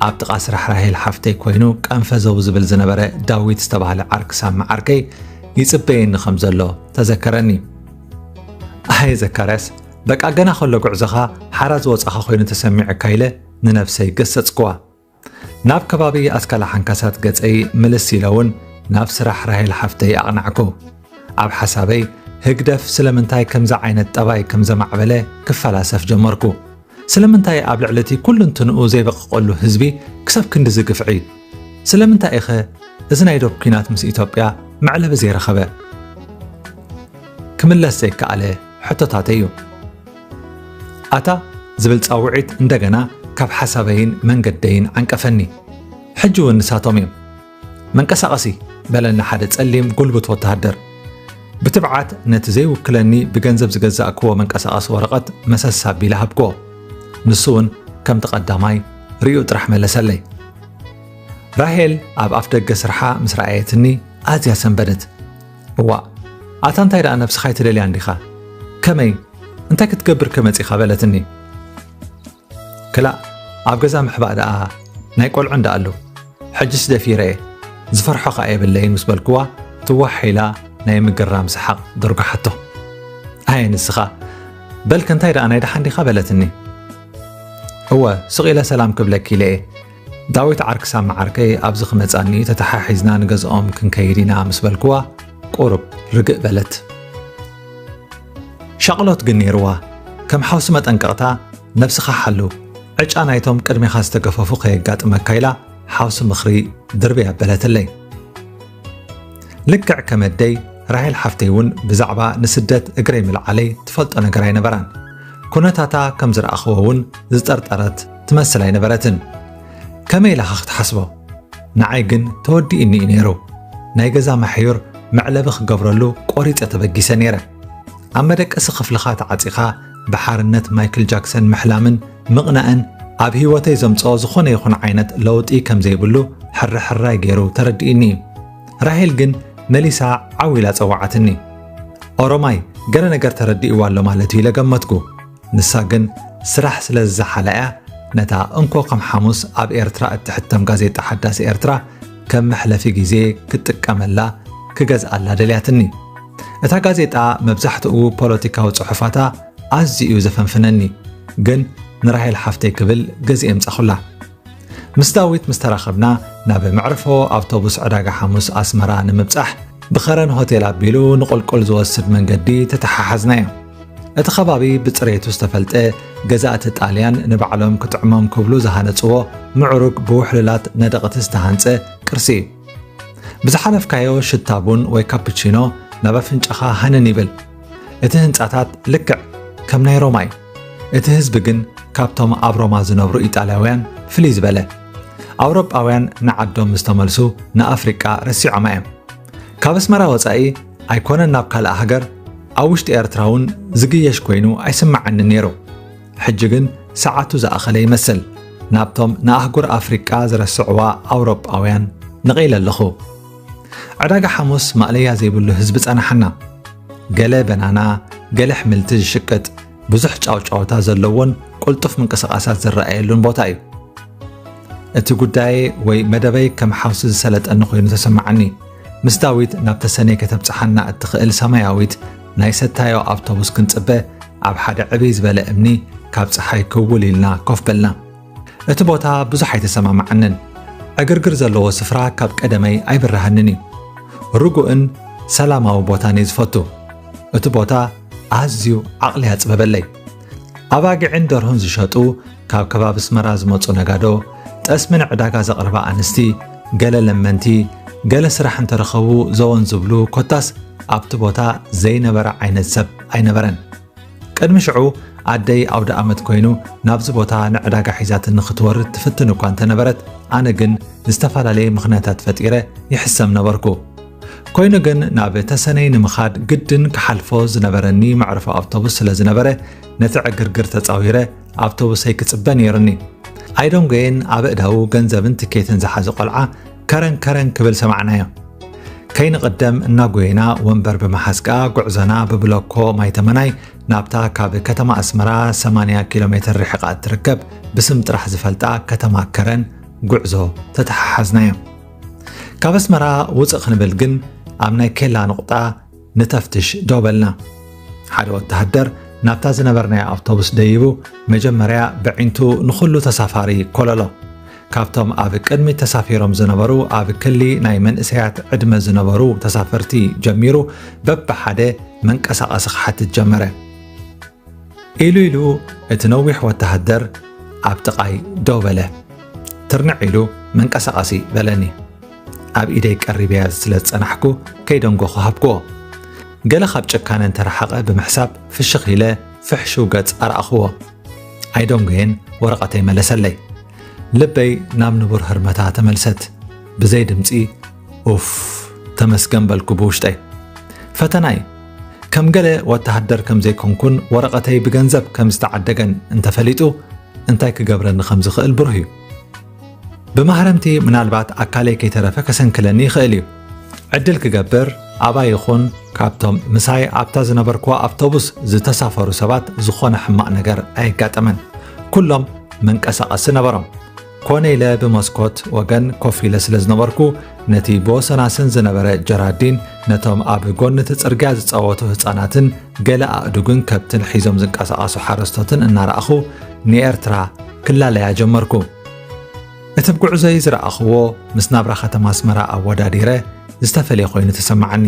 ኣብ ጥቓ ስራሕ ራሄል ሓፍተይ ኮይኑ ቀንፈዘው ዝብል ዝነበረ ዳዊት ዝተባህለ ዓርኪ ሳሚ ዓርከይ ይጽበየኒ ከም ዘሎ ተዘከረኒ። ኣየ ዘካርያስ፣ በቃ ገና ከሎ ጉዕዞኻ ሓራ ዝወጻኻ ኮይኑ ተሰሚዑካ ኢለ ንነብሰይ ገሰጽክዋ። ናብ ከባቢ ኣስካላ ሓንካሳት ገጸይ ምልስ ኢለ እውን ናብ ስራሕ ራሄል ሓፍተይ ኣቕናዕኩ። ኣብ ሓሳበይ ህግደፍ ስለምንታይ ከምዚ ዓይነት ጠባይ ከም ዘማዕበለ ክፈላሰፍ ጀመርኩ። ስለምንታይ ኣብ ልዕሊ እቲ ኩልንትንኡ ዘይበቐቐሉ ህዝቢ ክሳብ ክንድዚ ግፍዒ? ስለምንታይ ኢኸ እዚ ናይ ዶብ ኲናት ምስ ኢትዮጵያ መዕለቢ ዘይረኸበ? ክምለስ ዘይከኣለ ሕቶታተይ እዩ። ኣታ ዝብል ጻውዒት እንደገና ካብ ሓሳበይን መንገደይን ዓንቀፈኒ። ሕጂ እውን ንሳቶም እዮም። "መንቀሳቐሲ!" በለኒ ሓደ ጸሊም ጉልቡት ወተሃደር። ብትብዓት ነቲ ዘይውክለኒ ብገንዘብ ዝገዛእክዎ መንቀሳቐሲ ወረቐት መሰስ ኣቢለ ሃብክዎ። ንሱ እውን ከምቲ ቀዳማይ ርእዩ ጥራሕ መለሰለይ። ራሄል ኣብ ኣፍ ደገ ስርሓ ምስ ረኣየትኒ ኣዝያ ሰንበደት። "እዋእ፣ ኣታ እንታይ ደኣ ነብስኻ ኣይትደልያን ዲኻ? ከመይ? እንታይ ክትገብር ከ መጺኻ?" በለትኒ። "ክላእ፣ ኣብ ገዛ ምሕባእ ደኣ ናይ ቆልዑ እንዳ ኣሉ። ሕጅስ ደፊረ እየ፣ ዝፈርሖ ከኣ የብለይን" ምስ በልክዋ፣ ትዋሕ ኢላ ናይ ምግራም ሰሓቕ ደርጓሓቶ። "ኣየ ንስኻ፣ በልከ እንታይ ደኣ ናይ ደሓን ዲኻ?" በለትኒ። "እወ፣ ስቕ ኢለ ሰላም ክብለኪ ኢለ እየ። ዳዊት ዓርኪ ሳሚ ዓርከይ ኣብዚ ክመጻኒ ተተሓሒዝና ንገዝኦም ክንከይድ ኢና" ምስ በልክዋ፣ ቁሩብ ርግእ በለት። ሻቕሎት ግን ነይርዋ። ከም ሓውሲ መጠንቀቕታ፣ "ነብስኻ ሓሉ፣ ዕጫ ናይቶም ቅድሜኻ ዝተገፈፉ ከየጋጥመካ" ኢላ ሓውሲ ምኽሪ ድርብይ ኣበለትለይ። ልክዕ ከም ኣደይ፣ ራሄል ሓፍተይ እውን ብዛዕባ ንስደት እግረይ ምልዓለይ ትፈልጦ ነገር ኣይነበራን። ኩነታታ ከም ዝረኣኽዎ እውን ዝጠርጠረት ትመስል ኣይነበረትን። ከመይ ኢላኻ ክትሓስቦ? ንዓይ ግን ተወዲኡኒ እዩ ነይሩ። ናይ ገዛ ማሕዩር መዕለቢ ክገብረሉ ቆሪጸ ተበጊሰ ነይረ። ኣብ መደቀሲ ክፍልኻ ተዓጺኻ ብሓርነት ማይክል ጃክሰን ምሕላምን ምቕናእን ኣብ ህይወተይ ዘምጽኦ ዝኾነ ይኹን ዓይነት ለውጢ ከም ዘይብሉ ሕርሕራይ ገይሩ ተረዲኡኒ እዩ። ራሄል ግን መሊሳ ዓው ኢላ ጸዋዓትኒ። ኦሮማይ ገለ ነገር ተረዲእዋ ኣሎ ማለት እዩ ኢለ ገመትኩ። ንሳ ግን ስራሕ ስለ ዝዘሓላ እያ ነታ እንኮ ከም ሓሙስ ኣብ ኤርትራ እትሕተም ጋዜጣ ሓዳስ ኤርትራ ከም መሕለፊ ግዜ ክትጥቀመላ ክገዝኣላ ደልያትኒ። እታ ጋዜጣ መብዛሕትኡ ፖለቲካዊ ጽሑፋታ ኣዝዩ እዩ ዘፈንፍነኒ፣ ግን ንራሄል ሓፍተይ ክብል ገዚኤ ምጻኹላ። ምስ ዳዊት ምስ ተራኸብና፣ ናብ መዕርፎ ኣውቶቡስ ዕዳጋ ሓሙስ ኣስመራ ንምብጻሕ ብኸረን ሆቴል ኣቢሉ ንቑልቁል ዝወስድ መንገዲ ተተሓሓዝናዮ። እቲ ከባቢ ብጽሬቱ ዝተፈልጠ፣ ገዛእቲ ጣልያን ንባዕሎም ክጥዕሞም ክብሉ ዝሃነጽዎ ምዕሩግ ብውሕሉላት ነደቕቲ ዝተሃንጸ ቅርሲ እዩ። ብዝሓለፍካዮ ሽታ ቡን ወይ ካፕቺኖ ናብ ኣፍንጫኻ ሃነን ይብል። እቲ ህንጻታት ልክዕ ከም ናይ ሮማ እዩ። እቲ ህዝቢ ግን ካብቶም ኣብ ሮማ ዝነብሩ ኢጣልያውያን ፍልይ ዝበለ። ኣውሮጳውያን ንዓዶም ምስ ተመልሱ ንኣፍሪቃ ረሲዖማ እዮም። ካብ ኣስመራ ወጻኢ ኣይኮነን ናብ ካልእ ሃገር፣ ኣብ ውሽጢ ኤርትራ እውን ዝግየሽ ኮይኑ ኣይስምዓንን ነይሩ። ሕጂ ግን ሰዓቱ ዝኣኸለ ይመስል። ናብቶም ንኣህጉር ኣፍሪቃ ዝረስዕዋ ኣውሮጳውያን ነቒለ ኣለኹ። ዕዳጋ ሓሙስ ማእለያ ዘይብሉ ህዝቢ ጸናሓና። ገለ በናና፣ ገለ ኣሕምልቲ ዝሽቅጥ፣ ብዙሕ ጫውጫውታ ዘለዎን ቅልጡፍ ምንቅስቓሳት ዝረኣየሉን ቦታ እዩ። እቲ ጉዳየ ወይ መደበይ ከም ሓውሲ ዝሰለጠኒ ኮይኑ ተሰማዓኒ። ምስ ዳዊት ናብ ተሰነይ ከተብጽሓና እትኽእል ሰማያዊት ናይ ሰታዮ ኣውቶቡስ ክንጽበ ኣብ ሓደ ዕብይ ዝበለ እምኒ ካብ ጸሓይ ክውል ኢልና ኮፍ በልና። እቲ ቦታ ብዙሕ ኣይተሰማማዓንን። ዕግርግር ዘለዎ ስፍራ ካብ ቀደመይ ኣይብርሃንን እዩ። ርጉእን ሰላማዊ ቦታን እየ ዝፈቱ። እቲ ቦታ ኣዝዩ ዓቕሊ ኣጽበበለይ። ኣባጊዕን ደርሆን ዝሸጡ፣ ካብ ከባቢ ኣስመራ ዝመጹ ነጋዶ፣ ጠስሚ ንዕዳጋ ዘቕርባ ኣንስቲ፣ ገለ ለመንቲ፣ ገለ ስራሕ እንተረኸቡ ዘወን ዝብሉ፣ ኮታስ ኣብቲ ቦታ ዘይነበረ ዓይነት ሰብ ኣይነበረን። ቅድሚ ሽዑ ኣደይ ኣውደ ኣመት ኮይኑ ናብዚ ቦታ ንዕዳጋ ሒዛትኒ ክትወርድ ትፍትን እኳ እንተነበረት፣ ኣነ ግን ዝተፈላለየ ምኽንያታት ፈጢረ ይሕሰም ነበርኩ። ኮይኑ ግን ናብ ተሰነይ ንምኻድ ግድን ክሓልፎ ዝነበረኒ መዕርፎ ኣውቶቡስ ስለ ዝነበረ፣ ነቲ ዕግርግር ተጻዊረ ኣውቶቡሰይ ክጽበ ነይሩኒ። ኣይደንጎየን፣ ኣብ ኣእዳዉ ገንዘብን ትኬትን ዝሓዘ ቆልዓ ከረን ከረን ክብል ሰማዕናዮ። ከይንቕደም እናጎየና ወንበር ብምሓዝ ከኣ ጉዕዞና ብብሎኮ ማይ ተመናይ ናብታ ካብ ከተማ ኣስመራ ሰማንያ ኪሎ ሜትር ርሒቓ እትርከብ ብስም ጥራሕ ዝፈልጣ ከተማ ከረን ጉዕዞ ተተሓሓዝናዮ። ካብ ኣስመራ ውፅእ ክንብል ግን ኣብ ናይ ኬላ ንቑጣ ንተፍትሽ ደው በልና። ሓደ ወተሃደር ናብታ ዝነበርናዮ ኣውቶቡስ ደይቡ መጀመርያ ብዒንቱ ንኹሉ ተሳፋሪ ኮለሎ። ካብቶም ኣብ ቅድሚት ተሳፊሮም ዝነበሩ ኣብ ክሊ ናይ መንእሰያት ዕድመ ዝነበሩ ተሳፈርቲ ጀሚሩ በብሓደ መንቀሳቐሲ ክሓትት ጀመረ። ኢሉ ኢሉ እቲ ነዊሕ ወተሃደር ኣብ ጥቓይ ደው በለ። ትርንዕ ኢሉ መንቀሳቐሲ በለኒ። ኣብ ኢደይ ቀሪበያ ስለ ዝጸናሕኩ ከይደንጎኹ ሃብክዎ። ገለ ካብ ጭካነ እንተረሓቐ ብምሕሳብ ፍሽኽ ኢለ ፍሕሹው ገጽ ኣርኣኽዎ። ኣይደንጎየን፣ ወረቐተይ መለሰለይ። ልበይ ናብ ንቡር ህርመታ ተመልሰት። ብዘይ ድምጺ ኡፍ ተመስገን በልኩ ብውሽጠይ። ፈተና እዩ። ከም ገለ ወተሃደር ከም ዘይኮንኩን ወረቐተይ ብገንዘብ ከም ዝተዓደገን እንተፈሊጡ እንታይ ክገብረኒ ከም ዝኽእል ብሩህ እዩ። ብማህረምቲ ምናልባት ኣካለይ ከይተረፈ ከሰንክለኒ ይኽእል እዩ። ዕድል ክገብር ኣባይ ይኹን ካብቶም ምሳይ ኣብታ ዝነበርኩዋ ኣውቶቡስ ዝተሳፈሩ ሰባት ዝኾነ ሕማቕ ነገር ኣየጋጠመን። ኩሎም መንቀሳቐሲ ነበሮም። ኮነ ኢለ ብመስኮት ወገን ኮፍ ኢለ ስለ ዝነበርኩ ነቲ ብወሰናስን ዝነበረ ጀራዲን ነቶም ኣብ ጎኒ እቲ ጽርግያ ዝጻወቱ ህጻናትን ገለ ኣእዱግን ከብትን ሒዞም ዝንቀሳቐሱ ሓረስቶትን እናረኣኹ ንኤርትራ ክላለያ ጀመርኩ። እቲ ብጉዕዞይ ዝረኣኽዎ ምስ ናብራ ከተማ ኣስመራ ኣወዳዲረ ዝተፈልየ ኮይኑ ተሰማዓኒ።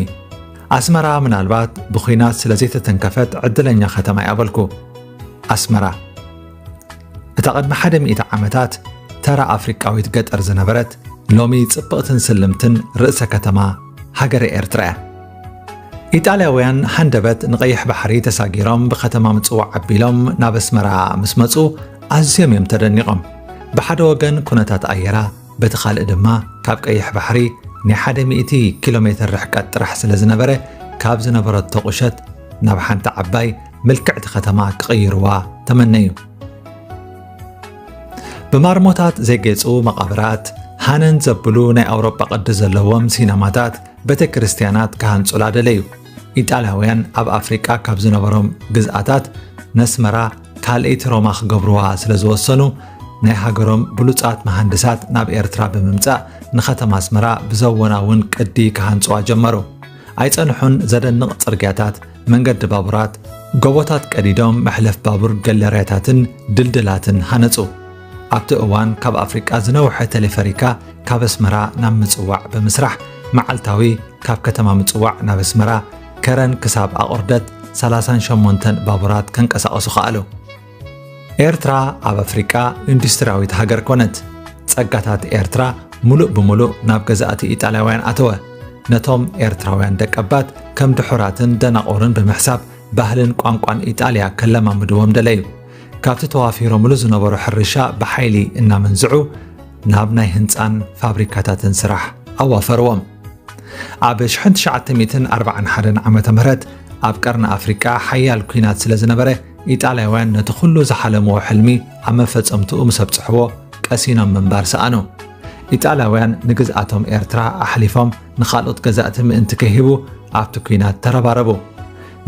ኣስመራ ምናልባት ብኹናት ስለ ዘይተተንከፈት ዕድለኛ ከተማ እያ በልኩ። ኣስመራ እታ ቅድሚ ሓደ ሚእቲ ዓመታት ተራ ኣፍሪቃዊት ገጠር ዝነበረት ሎሚ ጽብቕትን ስልምትን ርእሰ ከተማ ሃገረ ኤርትራ እያ። ኢጣልያውያን ሃንደበት ንቐይሕ ባሕሪ ተሳጊሮም ብኸተማ ምጽዋዕ ኣቢሎም ናብ ኣስመራ ምስ መጹ ኣዝዮም እዮም ተደኒቖም። ብሓደ ወገን ኩነታት ኣየራ፣ በቲ ካልእ ድማ ካብ ቀይሕ ባሕሪ ናይ ሓደ ሚእቲ ኪሎ ሜትር ርሕቀት ጥራሕ ስለ ዝነበረ ካብ ዝነበረቶ ቁሸት ናብ ሓንቲ ዓባይ ምልክዕቲ ከተማ ክቕይርዋ ተመነዩ። ብማርሞታት ዘጌጹ መቓብራት፣ ሃነን ዘብሉ ናይ ኣውሮጳ ቅዲ ዘለዎም ሲነማታት፣ ቤተ ክርስቲያናት ክሃንጹላ ደለዩ። ኢጣልያውያን ኣብ ኣፍሪቃ ካብ ዝነበሮም ግዝኣታት ነስመራ ካልኣይቲ ሮማ ክገብርዋ ስለ ዝወሰኑ ናይ ሃገሮም ብሉጻት መሃንድሳት ናብ ኤርትራ ብምምጻእ ንኸተማ ኣስመራ ብዘወናውን ቅዲ ክሃንጽዋ ጀመሩ። ኣይጸንሑን፣ ዘደንቕ ጽርግያታት፣ መንገዲ ባቡራት፣ ጎቦታት ቀዲዶም መሕለፍ ባቡር፣ ገለርያታትን ድልድላትን ሃነጹ። ኣብቲ እዋን ካብ ኣፍሪቃ ዝነውሐ ቴሌፈሪካ ካብ ኣስመራ ናብ ምጽዋዕ ብምስራሕ መዓልታዊ ካብ ከተማ ምጽዋዕ ናብ ኣስመራ ከረን ክሳብ ኣቑርደት ሰላሳን ሸሞንተን ባቡራት ከንቀሳቐሱ ከኣሉ። ኤርትራ ኣብ ኣፍሪቃ ኢንዱስትሪያዊት ሃገር ኮነት። ጸጋታት ኤርትራ ሙሉእ ብሙሉእ ናብ ገዛእቲ ኢጣልያውያን ኣተወ። ነቶም ኤርትራውያን ደቀባት ከም ድሑራትን ደናቑርን ብምሕሳብ ባህልን ቋንቋን ኢጣልያ ከለማምድዎም ደለዩ። ካብቲ ተዋፊሮምሉ ዝነበሩ ሕርሻ ብሓይሊ እናመንዝዑ ናብ ናይ ህንጻን ፋብሪካታትን ስራሕ ኣዋፈርዎም። ኣብ ሽሕን ትሽዓተ ሚእትን ኣርባዓን ሓደን ዓመተ ምህረት ኣብ ቀርኒ ኣፍሪቃ ሓያል ኲናት ስለ ዝነበረ ኢጣልያውያን ነቲ ኩሉ ዝሓለምዎ ሕልሚ ኣብ መፈጸምትኡ ምስ ኣብጽሕዎ ቀሲኖም ምንባር ሰኣኑ። ኢጣልያውያን ንግዝኣቶም ኤርትራ ኣሕሊፎም ንኻልኦት ገዛእቲ ምእንቲ ከይህቡ ኣብቲ ኲናት ተረባረቡ።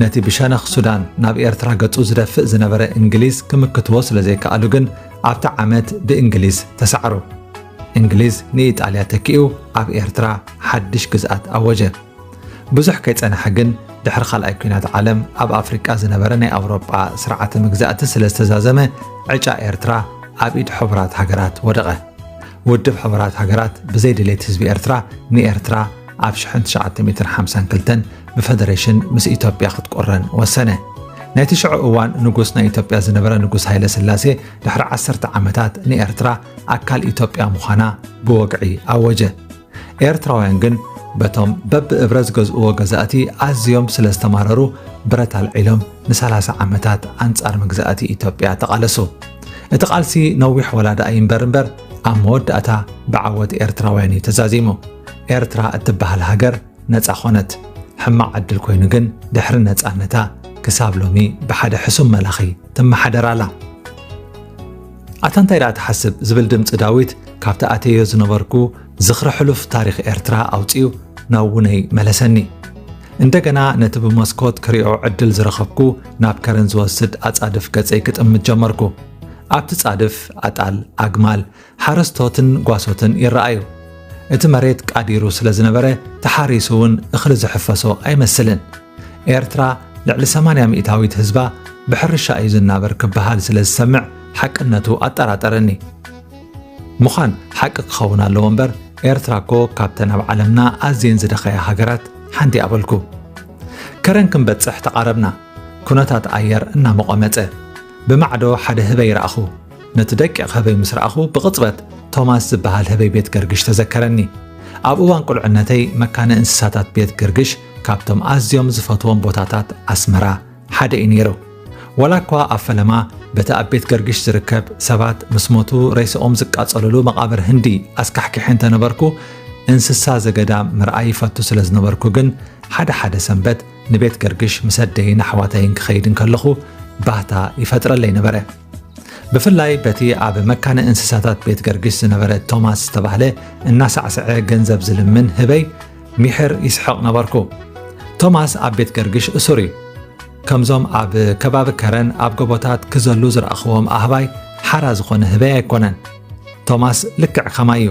ነቲ ብሸነኽ ሱዳን ናብ ኤርትራ ገጹ ዝደፍእ ዝነበረ እንግሊዝ ክምክትዎ ስለ ዘይከኣሉ ግን ኣብቲ ዓመት ብእንግሊዝ ተሳዕሩ። እንግሊዝ ንኢጣልያ ተኪኡ ኣብ ኤርትራ ሓድሽ ግዝኣት ኣወጀ። ብዙሕ ከይጸንሐ ግን ድሕሪ ካልኣይ ኲናት ዓለም ኣብ ኣፍሪቃ ዝነበረ ናይ ኣውሮጳ ስርዓተ መግዛእቲ ስለ ዝተዛዘመ ዕጫ ኤርትራ ኣብ ኢድ ሕቡራት ሃገራት ወደቐ። ውድብ ሕቡራት ሃገራት ብዘይ ድሌት ህዝቢ ኤርትራ ንኤርትራ ኣብ ሽሕን ትሽዓተ ሚእትን ሓምሳን ክልተን ብፈደሬሽን ምስ ኢትዮጵያ ክትቁረን ወሰነ። ናይቲ ሽዑ እዋን ንጉስ ናይ ኢትዮጵያ ዝነበረ ንጉስ ሃይለ ስላሴ ድሕሪ ዓሰርተ ዓመታት ንኤርትራ ኣካል ኢትዮጵያ ምዃና ብወግዒ ኣወጀ። ኤርትራውያን ግን በቶም በብእብረ ዝገዝእዎ ገዛእቲ ኣዝዮም ስለ ዝተማረሩ ብረት ኣልዒሎም ንሰላሳ ዓመታት ኣንጻር መግዛእቲ ኢትዮጵያ ተቓለሱ። እቲ ቃልሲ ነዊሕ ወላ ደኣ ይንበር እምበር ኣብ መወዳእታ ብዓወት ኤርትራውያን እዩ ተዛዚሙ። ኤርትራ እትበሃል ሃገር ነጻ ኾነት። ሕማቕ ዕድል ኮይኑ ግን ድሕሪ ነጻነታ ክሳብ ሎሚ ብሓደ ሕሱም መላኺ ትመሓደር ኣላ። ኣታ እንታይ ደኣ ትሓስብ ዝብል ድምጺ ዳዊት ካብቲ ኣተዮ ዝነበርኩ ዝኽሪ ሕሉፍ ታሪኽ ኤርትራ ኣውጺኡ ናብ ውነይ መለሰኒ። እንደገና ነቲ ብመስኮት ክሪኦ ዕድል ዝረኸብኩ ናብ ከረን ዝወስድ ኣጻድፍ ገጸይ ክጥምት ጀመርኩ። ኣብቲ ጻድፍ ኣጣል፣ ኣግማል፣ ሓረስቶትን ጓሶትን ይረኣዩ። እቲ መሬት ቃዲሩ ስለ ዝነበረ፣ ተሓሪሱ እውን እኽሊ ዝሕፈሶ ኣይመስልን። ኤርትራ ልዕሊ ሰማንያ ሚእታዊት ህዝባ ብሕርሻ እዩ ዝናበር ክበሃል ስለ ዝሰምዕ፣ ሓቅነቱ ኣጠራጠረኒ። ምዃን ሓቂ ክኸውን ኣለዎ እምበር፣ ኤርትራ እኮ ካብተን ኣብ ዓለምና ኣዝየን ዝደኸያ ሃገራት ሓንቲ እያ በልኩ። ከረን ክንበጽሕ ተቓረብና። ኩነታት ኣየር እናሞቐ መጸ። ብማዕዶ ሓደ ህበይ ረኣኹ። ነቲ ደቂቕ ህበይ ምስ ረኣኹ፣ ብቕጽበት ቶማስ ዝበሃል ህበይ ቤት ገርግሽ ተዘከረኒ። ኣብ እዋን ቁልዕነተይ መካነ እንስሳታት ቤት ገርግሽ ካብቶም ኣዝዮም ዝፈትዎም ቦታታት ኣስመራ ሓደ እዩ ነይሩ። ዋላ እኳ ኣብ ፈለማ በቲ ኣብ ቤት ገርግሽ ዝርከብ ሰባት ምስ ሞቱ ሬስኦም ዝቃጸሉሉ መቓብር ህንዲ ኣስካሕኪሐ እንተነበርኩ፣ እንስሳ ዘገዳም ምርኣይ ይፈቱ ስለ ዝነበርኩ ግን፣ ሓደ ሓደ ሰንበት ንቤት ገርግሽ ምስ ኣደይን ኣሕዋተይን ክኸይድ እንከለኹ ባህታ ይፈጥረለይ ነበረ። ብፍላይ በቲ ኣብ መካነ እንስሳታት ቤት ገርግሽ ዝነበረ ቶማስ ዝተባህለ እናሳዕስዐ ገንዘብ ዝልምን ህበይ ሚሕር ይስሕቕ ነበርኩ። ቶማስ ኣብ ቤት ገርግሽ እሱር እዩ። ከምዞም ኣብ ከባቢ ከረን ኣብ ጎቦታት ክዘሉ ዝረኣኽዎም ኣህባይ ሓራ ዝኾነ ህበይ ኣይኮነን። ቶማስ ልክዕ ከማይ እዩ።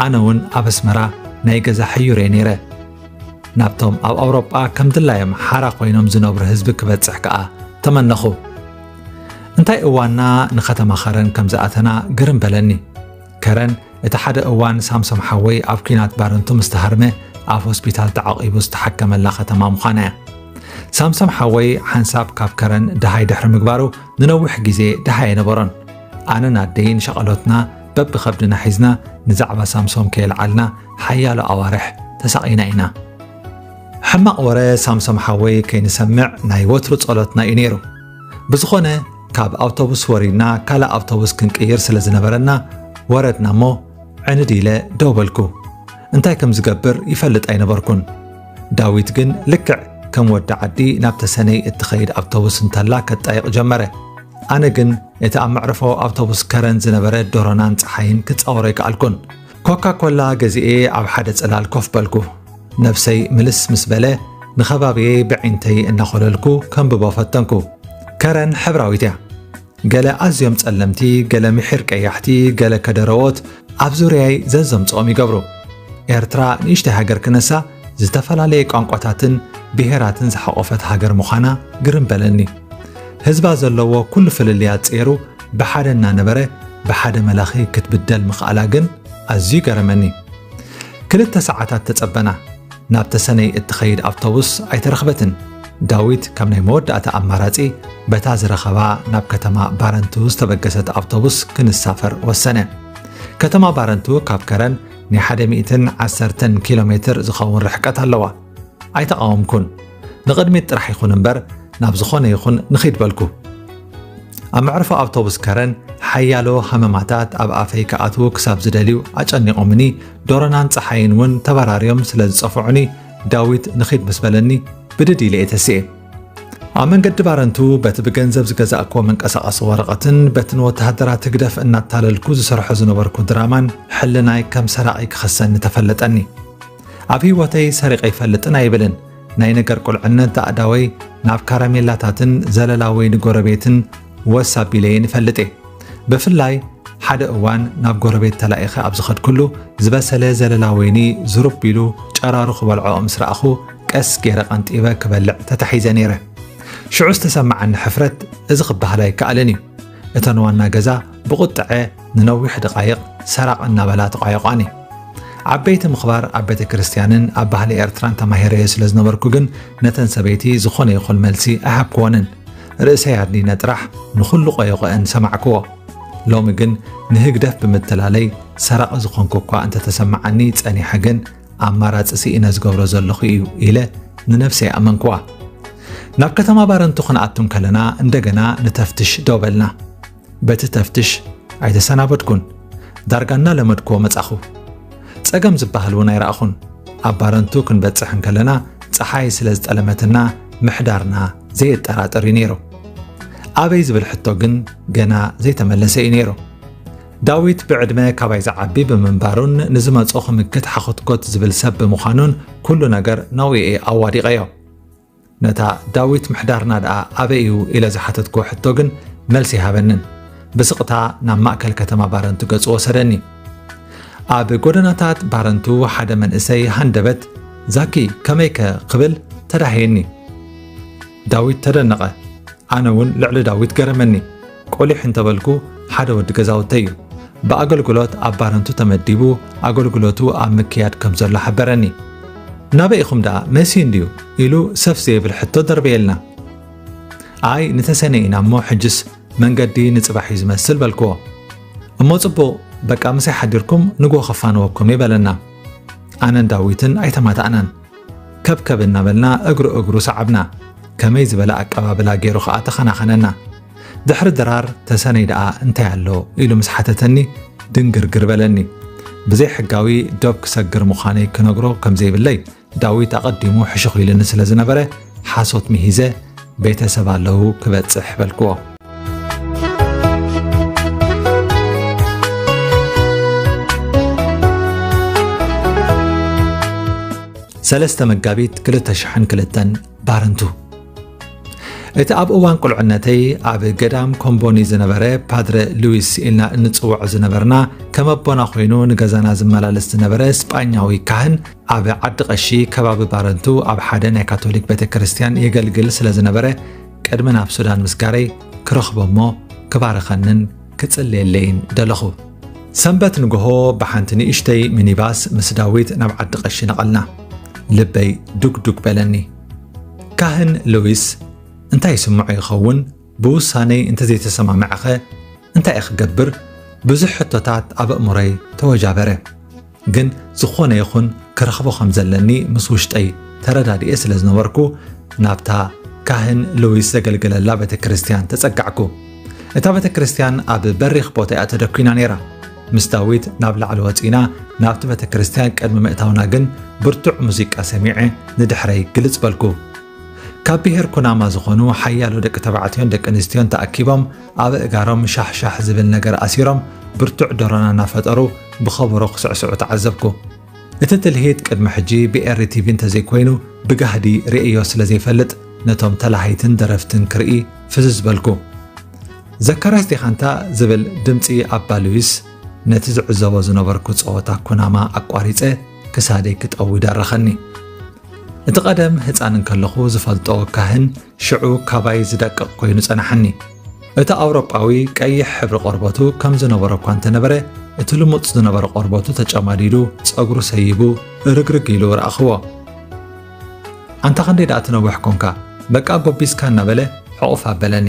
ኣነ እውን ኣብ ኣስመራ ናይ ገዛ ሕዩር እየ ነይረ። ናብቶም ኣብ ኣውሮጳ ከም ድላዮም ሓራ ኮይኖም ዝነብሩ ህዝቢ ክበጽሕ ከኣ ተመነኹ። እንታይ እዋንና ንከተማ ከረን ከም ዝኣተና ግርም በለኒ። ከረን እቲ ሓደ እዋን ሳምሶም ሓወይ ኣብ ኲናት ባረንቱ ምስ ተሃርመ ኣብ ሆስፒታል ተዓቒቡ ዝተሓከመላ ከተማ ምዃና እያ። ሳምሶም ሓወይ ሓንሳብ ካብ ከረን ደሃይ ድሕሪ ምግባሩ ንነዊሕ ግዜ ደሃይ ኣይነበሮን። ኣነን ኣደይን ሸቐሎትና በብኸብድና ሒዝና ንዛዕባ ሳምሶም ከየልዓልና ሓያሎ ኣዋርሕ ተሳቒና ኢና። ሕማቕ ወረ ሳምሶም ሓወይ ከይንሰምዕ ናይ ወትሩ ጸሎትና እዩ ነይሩ። ብዝኾነ ካብ ኣውቶቡስ ወሪድና ካልእ ኣውቶቡስ ክንቅይር ስለ ዝነበረና ወረድና እሞ ዕንድ ኢለ ደው በልኩ። እንታይ ከም ዝገብር ይፈልጥ ኣይነበርኩን። ዳዊት ግን ልክዕ ከም ወዲ ዓዲ ናብ ተሰነይ እትኸይድ ኣውቶቡስ እንተላ ከጣይቕ ጀመረ። ኣነ ግን እቲ ኣብ መዕርፎ ኣውቶቡስ ከረን ዝነበረ ዶሮናን ጸሓይን ክጻወሮ ኣይከኣልኩን። ኮካ ኮላ ገዚኤ ኣብ ሓደ ጽላል ኮፍ በልኩ። ነብሰይ ምልስ ምስ በለ ንኸባቢየይ ብዒንተይ እናኾለልኩ ከንብቦ ፈተንኩ። ከረን ሕብራዊት እያ። ገለ ኣዝዮም ጸለምቲ፣ ገለ ምሒር ቀያሕቲ፣ ገለ ከደረዎት ኣብ ዙርያይ ዘዘምጽኦም ይገብሩ። ኤርትራ ንእሽተይ ሃገር ክነሳ ዝተፈላለየ ቋንቋታትን ብሄራትን ዝሓቖፈት ሃገር ምዃና ግርም በለኒ። ህዝባ ዘለዎ ኩሉ ፍልልያት ጸይሩ ብሓደ እናነበረ ብሓደ መላኺ ክትብደል ምኽኣላ ግን ኣዝዩ ገረመኒ። ክልተ ሰዓታት ተጸበና። ናብ ተሰነይ እትኸይድ ኣውቶቡስ ኣይተረኽበትን። ዳዊት ከም ናይ መወዳእታ ኣማራጺ በታ ዝረኸባ ናብ ከተማ ባረንቱ ዝተበገሰት ኣውቶቡስ ክንሳፈር ወሰነ። ከተማ ባረንቱ ካብ ከረን ናይ ሓደ ሚእትን ዓሰርተን ኪሎ ሜትር ዝኸውን ርሕቀት ኣለዋ። ኣይተቓወምኩን። ንቕድሚት ጥራሕ ይኹን እምበር ናብ ዝኾነ ይኹን ንኺድ በልኩ። ኣብ መዕርፎ ኣውቶቡስ ከረን ሓያሎ ሃመማታት ኣብ ኣፈይ ክኣትዉ ክሳብ ዝደልዩ ኣጨኒቖምኒ፣ ዶሮናን ጸሓይን እውን ተበራርዮም ስለ ዝጸፍዑኒ ዳዊት ንኺድ ምስ በለኒ ብድድ ኢለ እየ ተሲኤ። ኣብ መንገዲ ባረንቱ በቲ ብገንዘብ ዝገዛእክዎ መንቀሳቐሲ ወረቐትን በቲ ንወተሃደራት ህግደፍ እናታለልኩ ዝሰርሖ ዝነበርኩ ድራማን ሕልናይ ከም ሰራቒ ክኸሰኒ ተፈለጠኒ። ኣብ ህይወተይ ሰሪቐ ኣይፈልጥን ኣይብልን። ናይ ነገር ቁልዕነት ኣእዳወይ ናብ ካራሜላታትን ዘለላ ወይኒ ጎረቤትን ወስ ኣቢለየን ይፈልጥ እየ። ብፍላይ ሓደ እዋን ናብ ጎረቤት ተላኢኸ ኣብ ዝኸድኩሉ ዝበሰለ ዘለላ ወይኒ ዝሩብ ኢሉ ጨራሩ ክበልዖ ምስ ረኣኹ ቀስ ገይረ ቀንጢበ ክበልዕ ተታሒዘ ነይረ። ሽዑ ዝተሰማዓኒ ሕፍረት እዚ ክበሃል ኣይከኣልን እዩ። እተን ዋና ገዛ ብቑጥዐ ንነዊሕ ደቓይቕ ሰራቕ እናበላ ተቋየቋኒ። ዓበይቲ ምኽባር ኣብ ቤተ ክርስቲያንን ኣብ ባህሊ ኤርትራን ተማሂረዮ ስለ ዝነበርኩ ግን ነተን ሰበይቲ ዝኾነ ይኹን መልሲ ኣይሃብክወንን። ርእሰይ ኣድኒነ ጥራሕ ንኹሉ ቆየቆአን ሰማዕክዎ። ሎሚ ግን ንህግደፍ ብምትላለይ ሰራቒ ዝኾንኩ እኳ እንተተሰማዓኒ ጸኒሐ ግን ኣማራጺ ስኢነ ዝገብሮ ዘለኹ እዩ ኢለ ንነብሰይ ኣመንክዋ። ናብ ከተማ ባረንቱ ክንኣቱ እንከለና እንደገና ንተፍትሽ ደው በልና። በቲ ተፍትሽ ኣይተሰናበድኩን። ዳርጋ እናለመድክዎ መጻኹ። ጸገም ዝበሃል እውን ኣይረኣኹን። ኣብ ባረንቱ ክንበጽሕ እንከለና ጸሓይ ስለ ዝጠለመትና ምሕዳርና ዘየጠራጥር እዩ ነይሩ። ኣበይ ዝብል ሕቶ ግን ገና ዘይተመለሰ እዩ ነይሩ። ዳዊት ብዕድመ ካባይ ዝዓቢ ብምንባሩን ንዝመጾ ክምክት ሓኾትኮት ዝብል ሰብ ብምዃኑን ኩሉ ነገር ናብኡ እየ ኣዋዲቐዮ። ነታ ዳዊት ምሕዳርና ደኣ ኣበይ እዩ ኢለ ዝሓተትኩዎ ሕቶ ግን መልሲ ኣይሃበንን። ብስቕታ ናብ ማእከል ከተማ ባረንቱ ገጹ ወሰደኒ። ኣብ ጎደናታት ባረንቱ ሓደ መንእሰይ ሃንደበት፣ "ዛኪ፣ ከመይከ?" ክብል ተዳህየኒ። ዳዊት ተደነቐ። ኣነ እውን ልዕሊ ዳዊት ገረመኒ። ቆሊሕ እንተበልኩ፣ ሓደ ወዲ ገዛውተይ እዩ። ብኣገልግሎት ኣብ ባረንቱ ተመዲቡ፣ ኣገልግሎቱ ኣብ ምክያድ ከም ዘሎ ሓበረኒ። "ናበይ ኢኹም ደኣ? መሲ እንድዩ?" ኢሉ ሰፍ ዘይብል ሕቶ ደርበየልና። "ኣይ፣ ንተሰነይ ኢና እሞ፣ ሕጅስ መንገዲ ንጽባሕ እዩ ዝመስል" በልክዎ። "እሞ ጽቡቕ፣ በቃ ምሳይ ሓዲርኩም ንግሆ ከፋንወኩም እየ" በለና። ኣነን ዳዊትን ኣይተማታእናን። ከብከብ እናበልና እግሩ እግሩ ሰዓብና። ከመይ ዝበለ ኣቀባብላ ገይሩ ኸኣ ተኸናኸነና። ድሕሪ ድራር "ተሰነይ ደኣ እንታይ ኣሎ?" ኢሉ ምስ ሓተተኒ ድንግርግር በለኒ። ብዘይ ሕጋዊ ዶብ ክሰግር ምዃነይ ክነግሮ ከም ዘይብለይ ዳዊት ኣቐዲሙ ሕሹኽ ኢሉኒ ስለ ዝነበረ ሓሶት ምሂዘ "ቤተሰብ ኣለዉ ክበጽሕ" በልክዎ። ሰለስተ መጋቢት ክልተ ሽሕን ክልተን፣ ባረንቱ። እቲ ኣብ እዋን ቁልዕነተይ ኣብ ገዳም ኮምቦኒ ዝነበረ ፓድረ ሉዊስ ኢልና እንጽውዖ ዝነበርና፣ ከም ኣቦና ኮይኑ ንገዛና ዝመላለስ ዝነበረ ስጳኛዊ ካህን፣ ኣብ ዓዲ ቀሺ ከባቢ ባረንቱ ኣብ ሓደ ናይ ካቶሊክ ቤተክርስትያን የገልግል ስለ ዝነበረ፣ ቅድሚ ናብ ሱዳን ምስጋረይ ክረኽቦ እሞ ክባርኸንን ክጽልየለይን ደለኹ። ሰንበት ንግሆ ብሓንቲ ንእሽተይ ሚኒባስ ምስ ዳዊት ናብ ዓዲ ቀሺ ነቐልና። ልበይ ዱግዱግ በለኒ። ካህን ሉዊስ፣ "እንታይ ይስምዖ ይኸውን? ብውሳነይ እንተዘይተሰማምዐኸ እንታይ እየ ክገብር?" ብዙሕ ሕቶታት ኣብ ኣእምሮይ ተወጃበረ። ግን ዝኾነ ይኹን ክረኽቦ ከም ዘለኒ ምስ ውሽጠይ ተረዳዲኤ ስለ ዝነበርኩ፣ ናብታ ካህን ሉዊስ ዘገልግለላ ቤተ ክርስቲያን ተጸጋዕኩ። እታ ቤተ ክርስቲያን ኣብ በሪኽ ቦታ እያ ተደኲና ነይራ። ምስ ዳዊት ናብ ላዕሊ ወጺና ናብቲ ቤተ ክርስቲያን ቅድሚ ምእታውና ግን ብርቱዕ ሙዚቃ ሰሚዐ ንድሕረይ ግልጽ በልኩ። ካብ ብሄር ኩናማ ዝኾኑ ሓያሎ ደቂ ተባዕትዮን ደቂ ኣንስትዮን ተኣኪቦም ኣብ ኣእጋሮም ሻሕ ሻሕ ዝብል ነገር ኣሲሮም ብርቱዕ ዶሮና እናፈጠሩ ብኸበሮ ክስዕስዑ ተዓዘብኩ። እቲ ትልሂት ቅድሚ ሕጂ ብኤሪ ቲቪ እንተዘይኮይኑ ብጋህዲ ርእዮ ስለ ዘይፈልጥ ነቶም ተላሃይትን ደረፍትን ክርኢ ፍዝዝ በልኩ። "ዘካርያስ ዲኻ እንታ?" ዝብል ድምጺ ኣባ ሉዊስ ነቲ ዝዕዘቦ ዝነበርኩ ጸወታ ኩናማ ኣቋሪጸ ክሳደይ ክጠዊ ደረኸኒ። እቲ ቀደም ህጻን እንከለኹ ዝፈልጦ ካህን ሽዑ ካባይ ዝደቅቕ ኮይኑ ጸናሓኒ። እቲ ኣውሮጳዊ ቀይሕ ሕብሪ ቆርበቱ ከም ዝነበሮ እኳ እንተነበረ፣ እቲ ልሙጽ ዝነበረ ቆርበቱ ተጨማዲዱ፣ ጸጉሩ ሰይቡ፣ ርግርግ ኢሉ ረኣኽዎ። "ኣንታ ክንደይ ደኣ ትነውሕ ኮንካ፣ በቃ ጎቢዝካ" እናበለ ሕቑፍ ኣበለኒ።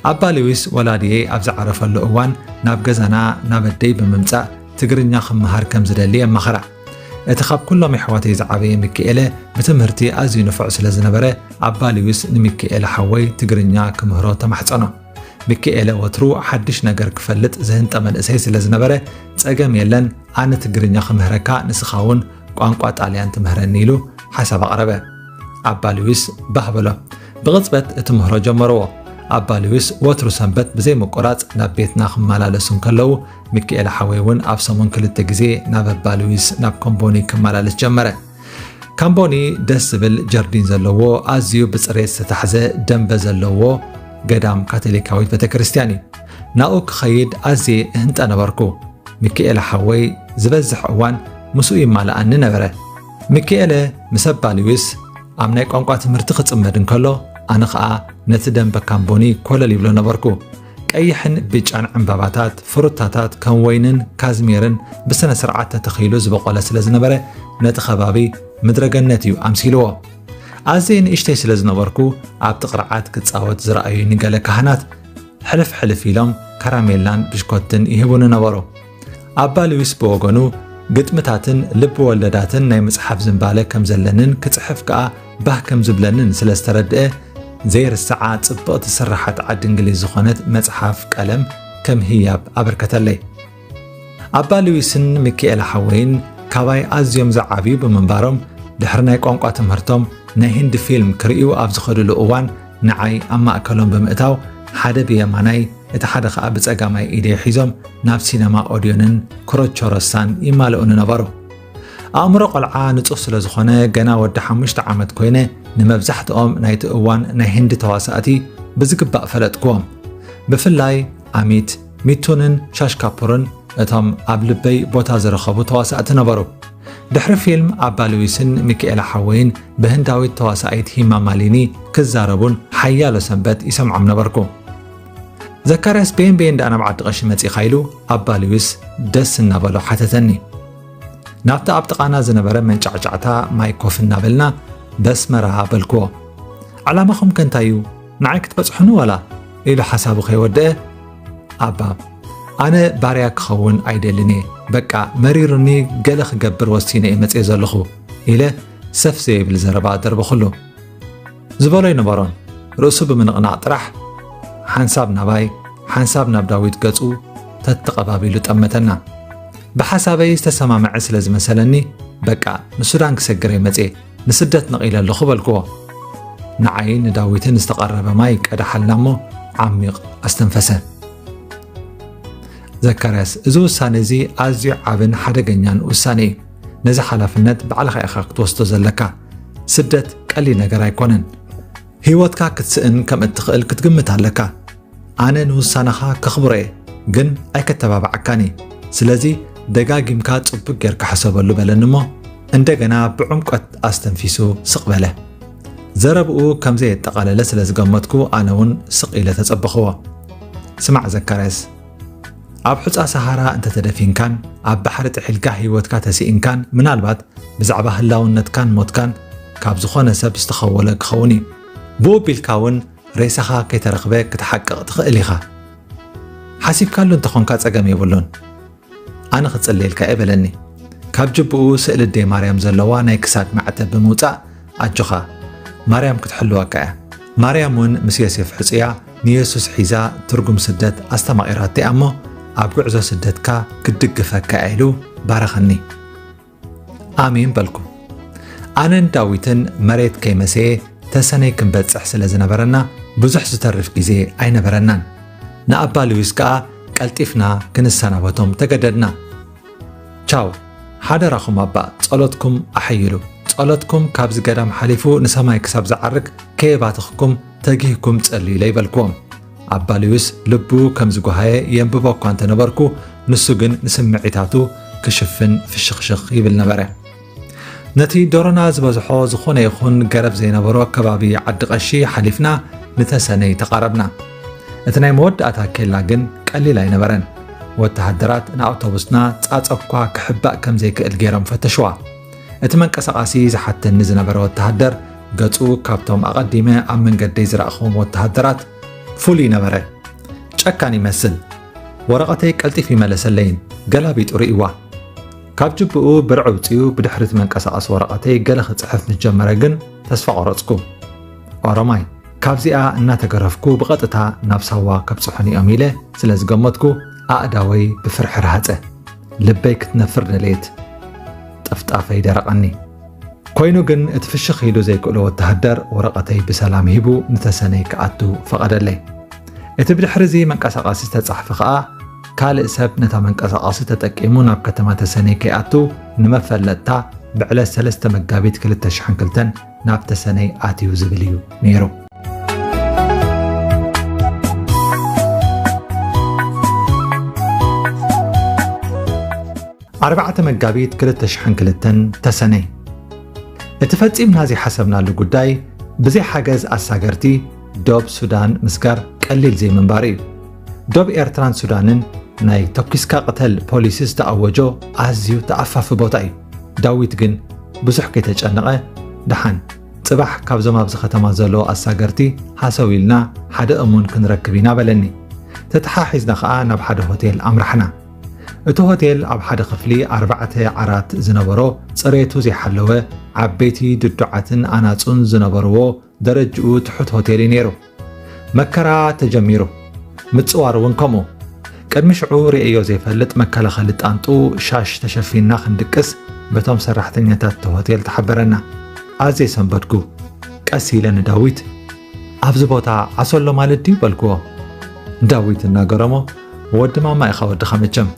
ኣባ ሉዊስ ወላዲየይ ኣብ ዝዓረፈሉ እዋን ናብ ገዛና ናብ ኣደይ ብምምጻእ ትግርኛ ክመሃር ከም ዝደሊ የማኽራ። እቲ ካብ ኩሎም የሕዋተይ ዝዓበየ ሚኪኤለ ብትምህርቲ ኣዝዩ ንፉዕ ስለ ዝነበረ፣ ኣባ ሉዊስ ንሚኪኤለ ሓወይ ትግርኛ ክምህሮ ተማሕጸኖ። ሚኪኤለ ወትሩ ሓድሽ ነገር ክፈልጥ ዝህንጠ መንእሰይ ስለ ዝነበረ፣ "ጸገም የለን፣ ኣነ ትግርኛ ክምህረካ፣ ንስኻ እውን ቋንቋ ጣልያን ትምህረኒ" ኢሉ ሓሳብ ኣቕረበ። ኣባ ሉዊስ ባህ በሎ። ብቕጽበት እቲ ምህሮ ጀመርዎ። ኣባ ሉዊስ ወትሩ ሰንበት ብዘይ ምቁራጽ ናብ ቤትና ክመላለሱ እንከለዉ፣ ሚኪኤለ ሓወይ እውን ኣብ ሰሙን ክልተ ግዜ ናብ ኣባ ሉዊስ ናብ ኮምቦኒ ክመላለስ ጀመረ። ካምቦኒ ደስ ዝብል ጀርዲን ዘለዎ፣ ኣዝዩ ብጽሬት ዝተታሕዘ ደንበ ዘለዎ ገዳም ካቶሊካዊት ቤተክርስትያን እዩ። ናብኡ ክኸይድ ኣዝየ እህንጠ ነበርኩ። ሚኪኤለ ሓወይ ዝበዝሕ እዋን ምስኡ ይማልኣኒ ነበረ። ሚኪኤለ ምስ ኣባ ሉዊስ ኣብ ናይ ቋንቋ ትምህርቲ ክጽመድ እንከሎ፣ ኣነ ኸኣ ነቲ ደንበ ካምቦኒ ኮለል ይብሎ ነበርኩ። ቀይሕን ብጫን ዕምባባታት፣ ፍሩታታት ከም ወይንን ካዝሚርን ብስነ ስርዓት ተተኺሉ ዝበቖለ ስለ ዝነበረ፣ ነቲ ከባቢ ምድረ ገነት እዩ ኣምሲልዎ። ኣዝየ ንእሽተይ ስለ ዝነበርኩ፣ ኣብቲ ቅርዓት ክጻወት ዝረኣዩኒ ገለ ካህናት ሕልፍ ሕልፍ ኢሎም ካራሜላን ብሽኮትን ይህቡኒ ነበሩ። ኣባ ሉዊስ ብወገኑ፣ ግጥምታትን ልብ ወለዳትን ናይ ምጽሓፍ ዝንባለ ከም ዘለንን ክጽሕፍ ከኣ ባህ ከም ዝብለንን ስለ ዝተረድአ፣ ዘይርስዓ ጽብቕቲ ስርሓት ዓዲ እንግሊዝ ዝኾነት መጽሓፍ ቀለም ከም ህያብ ኣበርከተለይ። ኣባ ሉዊስን ሚኪኤለ ሓወይን ካባይ ኣዝዮም ዝዓብዩ ብምንባሮም፣ ድሕሪ ናይ ቋንቋ ትምህርቶም ናይ ህንዲ ፊልም ክርእዩ ኣብ ዝኸድሉ እዋን፣ ንዓይ ኣብ ማእከሎም ብምእታው፣ ሓደ ብየማናይ፣ እቲ ሓደ ኸኣ ብጸጋማይ ኢደይ ሒዞም ናብ ሲነማ ኦድዮንን ክሮቾሮሳን ይማልኡኒ ነበሩ። ኣእምሮ ቆልዓ ንጹህ ስለ ዝኾነ፣ ገና ወዲ ሓሙሽተ ዓመት ኮይነ፣ ንመብዛሕትኦም ናይቲ እዋን ናይ ህንዲ ተዋሳእቲ ብዝግባእ ፈለጥክዎም። ብፍላይ ኣሚት፣ ሚቱንን ሻሽ ካፑርን እቶም ኣብ ልበይ ቦታ ዝረኸቡ ተዋሳእቲ ነበሩ። ድሕሪ ፊልም ኣባ ሉዊስን ሚካኤላ ሓወይን ብህንዳዊት ተዋሳኢት ሂማ ማሊኒ ክዛረቡን ሓያሎ ሰንበት ይሰምዖም ነበርኩ። ዘካርያስ፣ በየን በየን ደኣ ናብ ዓዲ ቀሺ መጺኻ? ኢሉ ኣባ ሉዊስ ደስ እናበሎ ሓተተኒ። ናብቲ ኣብ ጥቓና ዝነበረ መንጫዕጫዕታ ማይ ኮፍ እናበልና፣ በስመራ በልክዎ። ዕላማኹም ከ እንታይ እዩ? ንዓይ ክትበጽሑኒ ዋላ? ኢሉ ሓሳቡ ከይወደአ፣ ኣባ፣ ኣነ ባርያ ክኸውን ኣይደልን እየ። በቃ መሪሩኒ፣ ገለ ክገብር ወሲነ እየ መጽየ ዘለኹ፣ ኢለ ሰፍ ዘይብል ዘረባ ደርበኹሉ። ዝበሎ ኣይነበሮን። ርእሱ ብምንቕናቕ ጥራሕ ሓንሳብ ናባይ፣ ሓንሳብ ናብ ዳዊት ገጹ ተተቐባቢሉ ጠመተና። ብሓሳበይ ዝተሰማምዐ ስለ ዝመሰለኒ፣ በቃ ንሱዳን ክሰግር እየ መጽየ፣ ንስደት ነቒለ ኣለኹ በልክዎ። ንዓይን ንዳዊትን ዝተቐረበ ማይ ቀዳሓልና እሞ ዓሚቕ ኣስተንፈሰ። ዘካርያስ፣ እዚ ውሳነ እዚ ኣዝዩ ዓብን ሓደገኛን ውሳነ እዩ። ነዚ ሓላፍነት ባዕልኻ ኢኻ ክትወስዶ ዘለካ። ስደት ቀሊል ነገር ኣይኮነን። ህይወትካ ክትስእን ከም እትኽእል ክትግምት ኣለካ። ኣነ ንውሳነኻ ከኽብሮ እየ፣ ግን ኣይከተባብዓካን እየ። ስለዚ ደጋጊምካ ጽቡቅ ጌርካ ሕሰበሉ በለኒ እሞ፣ እንደገና ብዕምቆት ኣስተንፊሱ ስቕ በለ። ዘረብኡ ከም ዘየጠቓለለ ስለ ዝገመትኩ፣ ኣነ እውን ስቕ ኢለ ተጸበኽዎ። ስማዕ ዘካርያስ፣ ኣብ ሑጻ ሰሃራ እንተተደፊንካን ኣብ ባሕሪ ጥሒልካ ህይወትካ ተስኢንካን፣ ምናልባት ብዛዕባ ህላውነትካን ሞትካን ካብ ዝኾነ ሰብ ዝተኸወለ ክኸውን እዩ። ብኡ ቢልካ እውን ሬሳኻ ከይተረኽበ ክትሓቅቕ ትኽእል ኢኻ። ሓሲብካሉ እንተኾንካ ጸገም የብሉን። ኣነ ክጽልየልካ እየ በለኒ። ካብ ጅብኡ ስእሊ ኣደይ ማርያም ዘለዋ ናይ ክሳድ ማዕተብ ብምውጻእ፣ ኣጆኻ፣ ማርያም ክትሕልወካ እያ። ማርያም እውን ምስ ዮሴፍ ሕጹያ ንየሱስ ሒዛ ትርጉም ስደት ኣስተማቒራቶ እያ እሞ፣ ኣብ ጉዕዞ ስደትካ ክትድግፈካ እያ ኢሉ ባረኸኒ። ኣሜን በልኩ። ኣነን ዳዊትን መሬት ከይመሰየ ተሰነይ ክንበጽሕ ስለ ዝነበረና ብዙሕ ዝተርፍ ግዜ ኣይነበረናን። ንኣባ ሉዊስ ከኣ ቀልጢፍና ክንሰናበቶም ተገደድና። ቻው፣ ሓደራኹም ኣባ፣ ጸሎትኩም ኣሐይሉ። ጸሎትኩም ካብዚ ገዳም ሓሊፉ ንሰማይ ክሳብ ዝዓርግ ከየባተኽኩም ተጊህኩም ጸልዩለይ በልክዎም። ኣባ ሉዊስ ልቡ ከም ዝጓሃየ የንብቦ እኳ እንተነበርኩ፣ ንሱ ግን ንስምዒታቱ ክሽፍን ፍሽኽሽኽ ይብል ነበረ። ነቲ ዶሮና ዝበዝሖ ዝኾነ ይኹን ገረብ ዘይነበሮ ከባቢ ዓዲ ቀሺ ሓሊፍና ንተሰነይ ተቓረብና። እቲ ናይ መወዳእታ ኬላ ግን ቀሊል ኣይነበረን። ወተሃደራት ንኣውቶቡስና ጻጸ እኳ ክሕባእ ከም ዘይክእል ገይሮም ፈተሽዋ። እቲ መንቀሳቓሲ ዝሓተኒ ዝነበረ ወተሃደር ገጹ ካብቶም ኣቐዲመ ኣብ መንገደይ ዝረኣኽዎም ወተሃደራት ፍሉይ ነበረ። ጨካን ይመስል። ወረቐተይ ቀልጢፉ ይመለሰለይን ገላቢጡ ርእይዋ። ካብ ጅብኡ ብርዒ ኣውጺኡ ብድሕሪ እቲ መንቀሳቐሲ ወረቐተይ ገለ ክጽሕፍ ምስ ጀመረ ግን ተስፋ ቆረጽኩ። ኦሮማይ፣ ካብዚኣ እናተገረፍኩ ብቐጥታ ናብ ሳዋ ከብጽሑኒ እዮም ኢለ ስለ ዝገመትኩ ኣእዳወይ ብፍርሒ ረሃጸ። ልበይ ክትነፍር ደለየት። ጥፍጣፈይ ደረቐኒ። ኮይኑ ግን እቲ ፍሽኽ ኢሉ ዘይክእሎ ወተሃደር ወረቐተይ ብሰላም ሂቡ ንተሰነይ ክኣቱ ፈቐደለይ። እቲ ብድሕሪ እዚ መንቀሳቐሲ ዝተጻሕፈ ኸኣ፣ ካልእ ሰብ ነታ መንቀሳቐሲ ተጠቂሙ ናብ ከተማ ተሰነይ ከይኣቱ ንመፈለጥታ ብዕለት ሰለስተ መጋቢት ክልተ ሽሕን ክልተን ናብ ተሰነይ ኣትዩ ዝብል እዩ ነይሩ። ኣርባዕተ መጋቢት ክልተ ሽሕን ክልተን ተሰነይ። እቲ ፈጺምና ዘይሓሰብናሉ ጉዳይ፣ ብዘይ ሓገዝ ኣሳገርቲ ዶብ ሱዳን ምስጋር ቀሊል ዘይምንባሩ እዩ። ዶብ ኤርትራን ሱዳንን ናይ ተኲስካ ቅተል ፖሊሲ ዝተኣወጆ ኣዝዩ ተኣፋፊ ቦታ እዩ። ዳዊት ግን ብዙሕ ከይተጨነቐ፣ ደሓን፣ ጽባሕ ካብዞም ኣብዚ ከተማ ዘለዉ ኣሳገርቲ ሃሰው ኢልና ሓደ እሙን ክንረክብ ኢና በለኒ። ተተሓሒዝና ኸኣ ናብ ሓደ ሆቴል ኣምራሕና። እቲ ሆቴል ኣብ ሓደ ክፍሊ ኣርባዕተ ዓራት ዝነበሮ፣ ጽሬቱ ዘይሓለወ፣ ዓበይቲ ድዱዓትን ኣናጹን ዝነበርዎ ደረጅኡ ትሑት ሆቴል እዩ ነይሩ። መከራ ተጀሚሩ። ምጽዋር እውን ከምኡ። ቅድሚ ሽዑ ርእዮ ዘይፈልጥ መከላኸሊ ጣንጡ ሻሽ ተሸፊንና ክንድቅስ በቶም ሰራሕተኛታት እቲ ሆቴል ተሓበረና። ኣዝየ ሰንበድኩ። ቀስ ኢለ ንዳዊት፣ "ኣብዚ ቦታ ዓሶ ኣሎ ማለት ድዩ?" በልክዎ። ዳዊት እናገረሞ፣ "ወዲ ማማ ኢኻ ወድኻ መቸም፣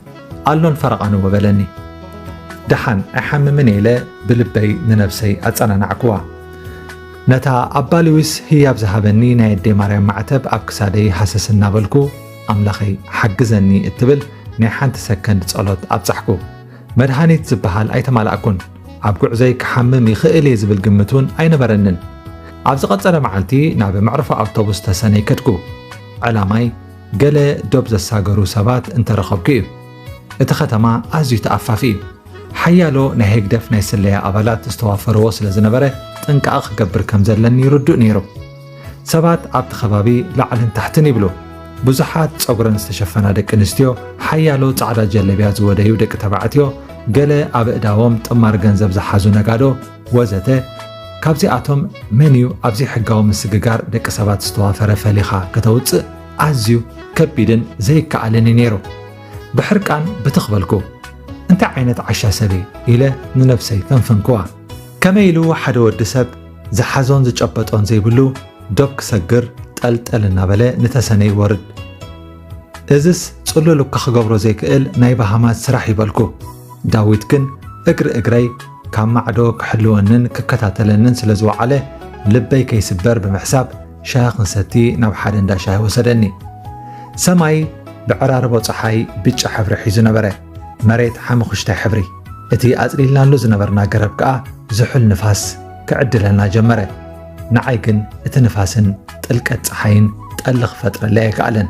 ኣሎን ፈረቓንዎ" በለኒ። ደሓን ኣይሓምምን እየ ኢለ ብልበይ ንነብሰይ ኣጸናናዕክዋ። ነታ ኣባ ሊዊስ ህያብ ዝሃበኒ ናይ ኣደይ ማርያም ማዕተብ ኣብ ክሳደይ ሃሰስ እናበልኩ፣ ኣምላኸይ ሓግዘኒ እትብል ናይ ሓንቲ ሰከንድ ጸሎት ኣብጻሕኩ። መድሃኒት ዝበሃል ኣይተማላእኩን። ኣብ ጉዕዞይ ክሓምም ይኽእል እየ ዝብል ግምት እውን ኣይነበረንን። ኣብ ዝቐጸለ መዓልቲ ናብ መዕርፎ ኣውቶቡስ ተሰነይ ከድኩ። ዕላማይ ገለ ዶብ ዘሳገሩ ሰባት እንተረኸብኩ እዩ። እቲ ከተማ ኣዝዩ ተኣፋፊ እዩ። ሓያሎ ናይ ህግደፍ ናይ ስለያ ኣባላት ዝተዋፈርዎ ስለ ዝነበረ ጥንቃቐ ክገብር ከም ዘለኒ ርዱእ ነይሩ። ሰባት ኣብቲ ከባቢ ላዕልን ታሕትን ይብሉ። ብዙሓት ጸጉረን ዝተሸፈና ደቂ ኣንስትዮ፣ ሓያሎ ጻዕዳ ጀለብያ ዝወደዩ ደቂ ተባዕትዮ፣ ገለ ኣብ እዳዎም ጥማር ገንዘብ ዝሓዙ ነጋዶ ወዘተ። ካብዚኣቶም መን እዩ ኣብ ዘይሕጋዊ ምስግጋር ደቂ ሰባት ዝተዋፈረ ፈሊኻ ከተውጽእ ኣዝዩ ከቢድን ዘይከኣልን እዩ ነይሩ። ብሕርቃን ብትኽ በልኩ። እንታይ ዓይነት ዓሻ ሰብ እዩ ኢለ ንነብሰይ ፈንፈንክዋ። ከመይ ኢሉ ሓደ ወዲ ሰብ ዝሓዞን ዝጨበጦን ዘይብሉ ዶብ ክሰግር ጠልጠል እናበለ ንተሰነይ ይወርድ? እዝስ ጽሉል እኳ ክገብሮ ዘይክእል ናይ በሃማት ስራሕ ይበልኩ። ዳዊት ግን እግሪ እግረይ ካብ ማዕዶ ክሕልወንን ክከታተለንን ስለ ዝወዓለ ልበይ ከይስበር ብምሕሳብ ሻሂ ክንሰቲ ናብ ሓደ እንዳ ሻሂ ወሰደኒ። ሰማይ ብዕራርቦ ጸሓይ ብጫ ሕብሪ ሒዙ ነበረ። መሬት ሓመኹሽታይ ሕብሪ። እቲ ኣጽሊልናሉ ዝነበርና ገረብ ከኣ ዝሑል ንፋስ ክዕድለና ጀመረ። ንዓይ ግን እቲ ንፋስን ጥልቀት ጸሓይን ጠሊ ክፈጥረለይ ኣይከኣለን።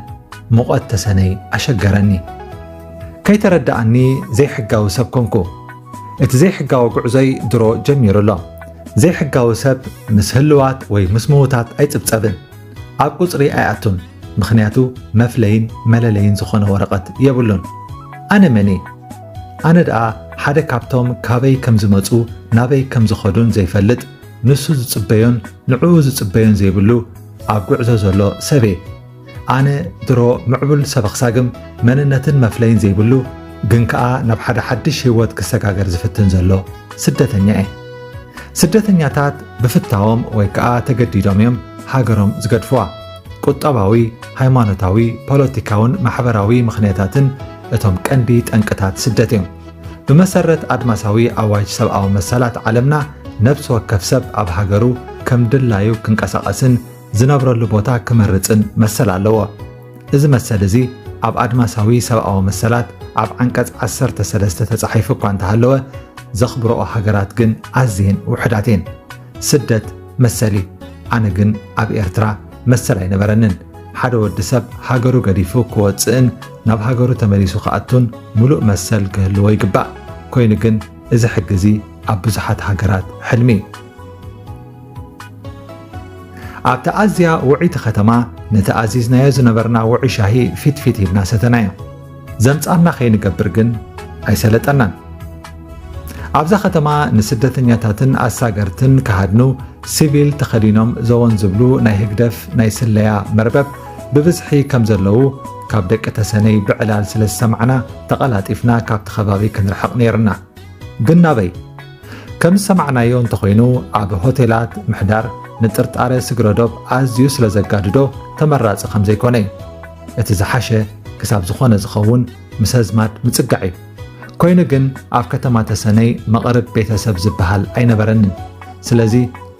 ሙቐት ተሰነይ ኣሸገረኒ። ከይተረድኣኒ ዘይሕጋዊ ሰብ ኮንኩ። እቲ ዘይሕጋዊ ጉዕዞይ ድሮ ጀሚሩ ኣሎ። ዘይሕጋዊ ሰብ ምስ ህልዋት ወይ ምስ ምዉታት ኣይጽብጸብን። ኣብ ቁጽሪ ኣይኣቱን፣ ምኽንያቱ መፍለይን መለለይን ዝኾነ ወረቐት የብሉን። ኣነ መን እየ? ኣነ ደኣ ሓደ ካብቶም ካበይ ከም ዝመጹ ናበይ ከም ዝኸዱን ዘይፈልጥ፣ ንሱ ዝጽበዮን ንዕኡ ዝጽበዮን ዘይብሉ ኣብ ጉዕዞ ዘሎ ሰብ እየ። ኣነ ድሮ ምዕቡል ሰብ ኣኽሳግም መንነትን መፍለይን ዘይብሉ፣ ግን ከኣ ናብ ሓደ ሓድሽ ህይወት ክሰጋገር ዝፍትን ዘሎ ስደተኛ እየ። ስደተኛታት ብፍታዎም ወይ ከኣ ተገዲዶም እዮም ሃገሮም ዝገድፍዋ። ቁጠባዊ፣ ሃይማኖታዊ፣ ፖለቲካውን ማሕበራዊ ምኽንያታትን እቶም ቀንዲ ጠንቅታት ስደት እዮም። ብመሰረት ኣድማሳዊ ኣዋጅ ሰብኣዊ መሰላት ዓለምና፣ ነብሲ ወከፍ ሰብ ኣብ ሃገሩ ከም ድላዩ ክንቀሳቐስን ዝነብረሉ ቦታ ክመርጽን መሰል ኣለዎ። እዚ መሰል እዚ ኣብ ኣድማሳዊ ሰብኣዊ መሰላት ኣብ ዓንቀጽ ዓሰርተ ሰለስተ ተጻሒፉ እኳ እንተሃለወ፣ ዘኽብርኦ ሃገራት ግን ኣዝየን ውሑዳት እየን። ስደት መሰል እዩ። ኣነ ግን ኣብ ኤርትራ መሰል ኣይነበረንን። ሓደ ወዲ ሰብ ሃገሩ ገዲፉ ክወጽእን ናብ ሃገሩ ተመሊሱ ክኣቱን ምሉእ መሰል ክህልዎ ይግባእ። ኮይኑ ግን እዚ ሕጊ እዚ ኣብ ብዙሓት ሃገራት ሕልሚ እዩ። ኣብታ ኣዝያ ውዕይቲ ከተማ ነቲ ኣዚዝናዮ ዝነበርና ውዑይ ሻሂ ፊት ፊት ኢልና ሰተናዮ። ዘምጻና ከይንገብር ግን ኣይሰለጠናን። ኣብዛ ከተማ ንስደተኛታትን ኣሳገርትን ክሃድኑ ሲቪል ተኸዲኖም ዘወን ዝብሉ ናይ ህግደፍ ናይ ስለያ መርበብ ብብዝሒ ከም ዘለዉ ካብ ደቂ ተሰነይ ብዕላል ስለ ዝሰማዕና ተቐላጢፍና ካብቲ ከባቢ ክንርሕቕ ነይርና። ግን ናበይ? ከም ዝሰማዕናዮ እንተኾይኑ ኣብ ሆቴላት ምሕዳር ንጥርጣረ ስግረዶብ ኣዝዩ ስለ ዘጋድዶ ተመራጺ ከም ዘይኮነ እዩ። እቲ ዝሓሸ ክሳብ ዝኾነ ዝኸውን ምስ ኣዝማድ ምጽጋዕ እዩ። ኮይኑ ግን ኣብ ከተማ ተሰነይ መቕርብ ቤተሰብ ዝበሃል ኣይነበረንን። ስለዚ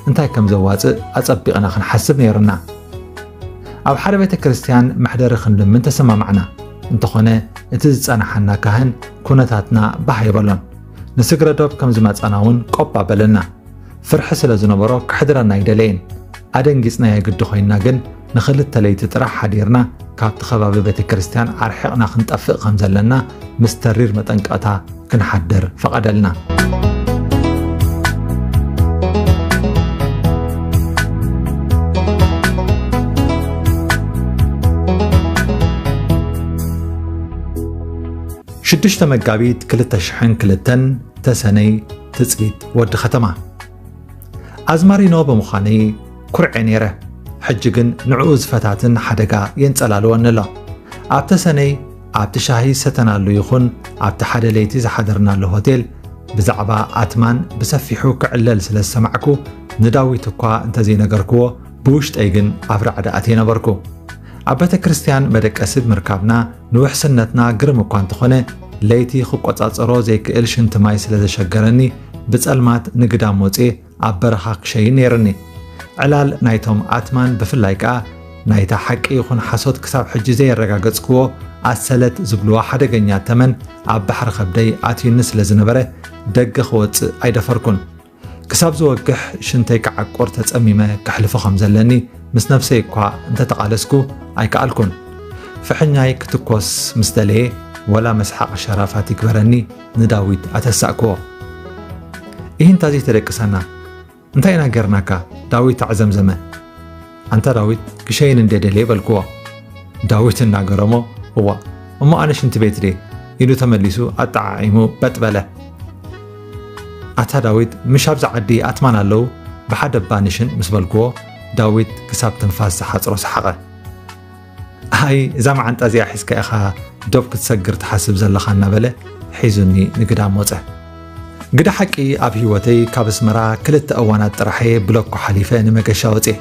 እንታይ ከም ዘዋጽእ ኣጸቢቕና ክንሓስብ ነይሩና። ኣብ ሓደ ቤተ ክርስቲያን መሕደሪ ክንልምን ተሰማማዕና። እንተኾነ እቲ ዝጸናሓና ካህን ኩነታትና ባህ ኣይበሎን። ንስግረዶብ ከም ዝመጻና እውን ቆብ ኣበለና። ፍርሒ ስለ ዝነበሮ ከሕድረና ኣይደለየን። ኣደንጊጽናዮ ግዲ ኮይንና ግን ንኽልተ ለይቲ ጥራሕ ሓዲርና ካብቲ ከባቢ ቤተ ክርስቲያን ኣርሒቕና ክንጠፍእ ከም ዘለና ምስ ተሪር መጠንቀቕታ ክንሓድር ፈቐደልና። ሽዱሽተ መጋቢት ክልተ ሽሕን ክልተን ተሰነይ ትጽቢት ወዲ ከተማ። ኣዝማሪኖ ብምዃነይ ኩርዔ ነይረ። ሕጂ ግን ንዕኡ ዝፈታትን ሓደጋ የንጸላልወኒ ኣሎ። ኣብ ተሰነይ ኣብቲ ሻሂ ዝሰተናሉ ይኹን ኣብቲ ሓደ ለይቲ ዝሓደርናሉ ሆቴል ብዛዕባ ኣትማን ብሰፊሑ ክዕለል ስለ ዝሰማዕኩ ንዳዊት እኳ እንተዘይነገርክዎ ብውሽጠይ ግን ኣብ ራዕዲ ኣትየ ነበርኩ። ኣብ ቤተ ክርስቲያን መደቀሲ ብምርካብና ንውሕስነትና ግርም እኳ እንተኾነ ለይቲ ክቆጻጸሮ ዘይክእል ሽንቲ ማይ ስለ ዘሸገረኒ፣ ብጸልማት ንግዳም ወጽየ ኣብ በረኻ ክሸይን ነይርኒ። ዕላል ናይቶም ኣትማን፣ ብፍላይ ከኣ ናይታ ሓቂ ይኹን ሓሶት ክሳብ ሕጂ ዘየረጋገጽክዎ ኣሰለት ዝብልዋ ሓደገኛ ተመን ኣብ ባሕሪ ከብደይ ኣትዩኒ ስለ ዝነበረ፣ ደገ ክወጽእ ኣይደፈርኩን። ክሳብ ዝወግሕ ሽንተይ ክዓቁር ተጸሚመ ከሕልፎ ከም ዘለኒ ምስ ነፍሰይ እኳ እንተተቓለስኩ ኣይከኣልኩን። ፍሕኛይ ክትኮስ ምስ ደለየ፣ ወላ መስሓቕ ሸራፋት ይግበረኒ፣ ንዳዊት ኣተሳእክዎ። "ኢሂ እንታ ዘይተደቅሰና፣ እንታይ ኢና ጌርናካ?" ዳዊት ኣዕዘምዘመ። "ኣንታ ዳዊት፣ ክሸይን እንደ ደልየ?" በልክዎ። ዳዊት እናገረሞ፣ "እዋ፣ እሞ ኣነ ሽንቲ ቤት ድየ?" ኢሉ ተመሊሱ ኣጠዓዒሙ በጥ በለ። "ኣታ ዳዊት፣ ምሽ ኣብዚ ዓዲ ኣትማን ኣለዉ፣ ብሓደ እባ ንሽን?" ምስ በልክዎ፣ ዳዊት ክሳብ ትንፋስ ዝሓጽሮ ሰሓቐ። "ኣይ፣ እዛ መዓንጣ እዚኣ ሒዝካ ኢኻ ዶብ ክትሰግር ትሓስብ ዘለኻ?" እናበለ ሒዙኒ ንግዳም ወጸ። ግደ ሓቂ፣ ኣብ ህይወተይ ካብ ኣስመራ ክልተ እዋናት ጥራሕ እየ ብለኮ ሓሊፈ ንመገሻ ወጽየ።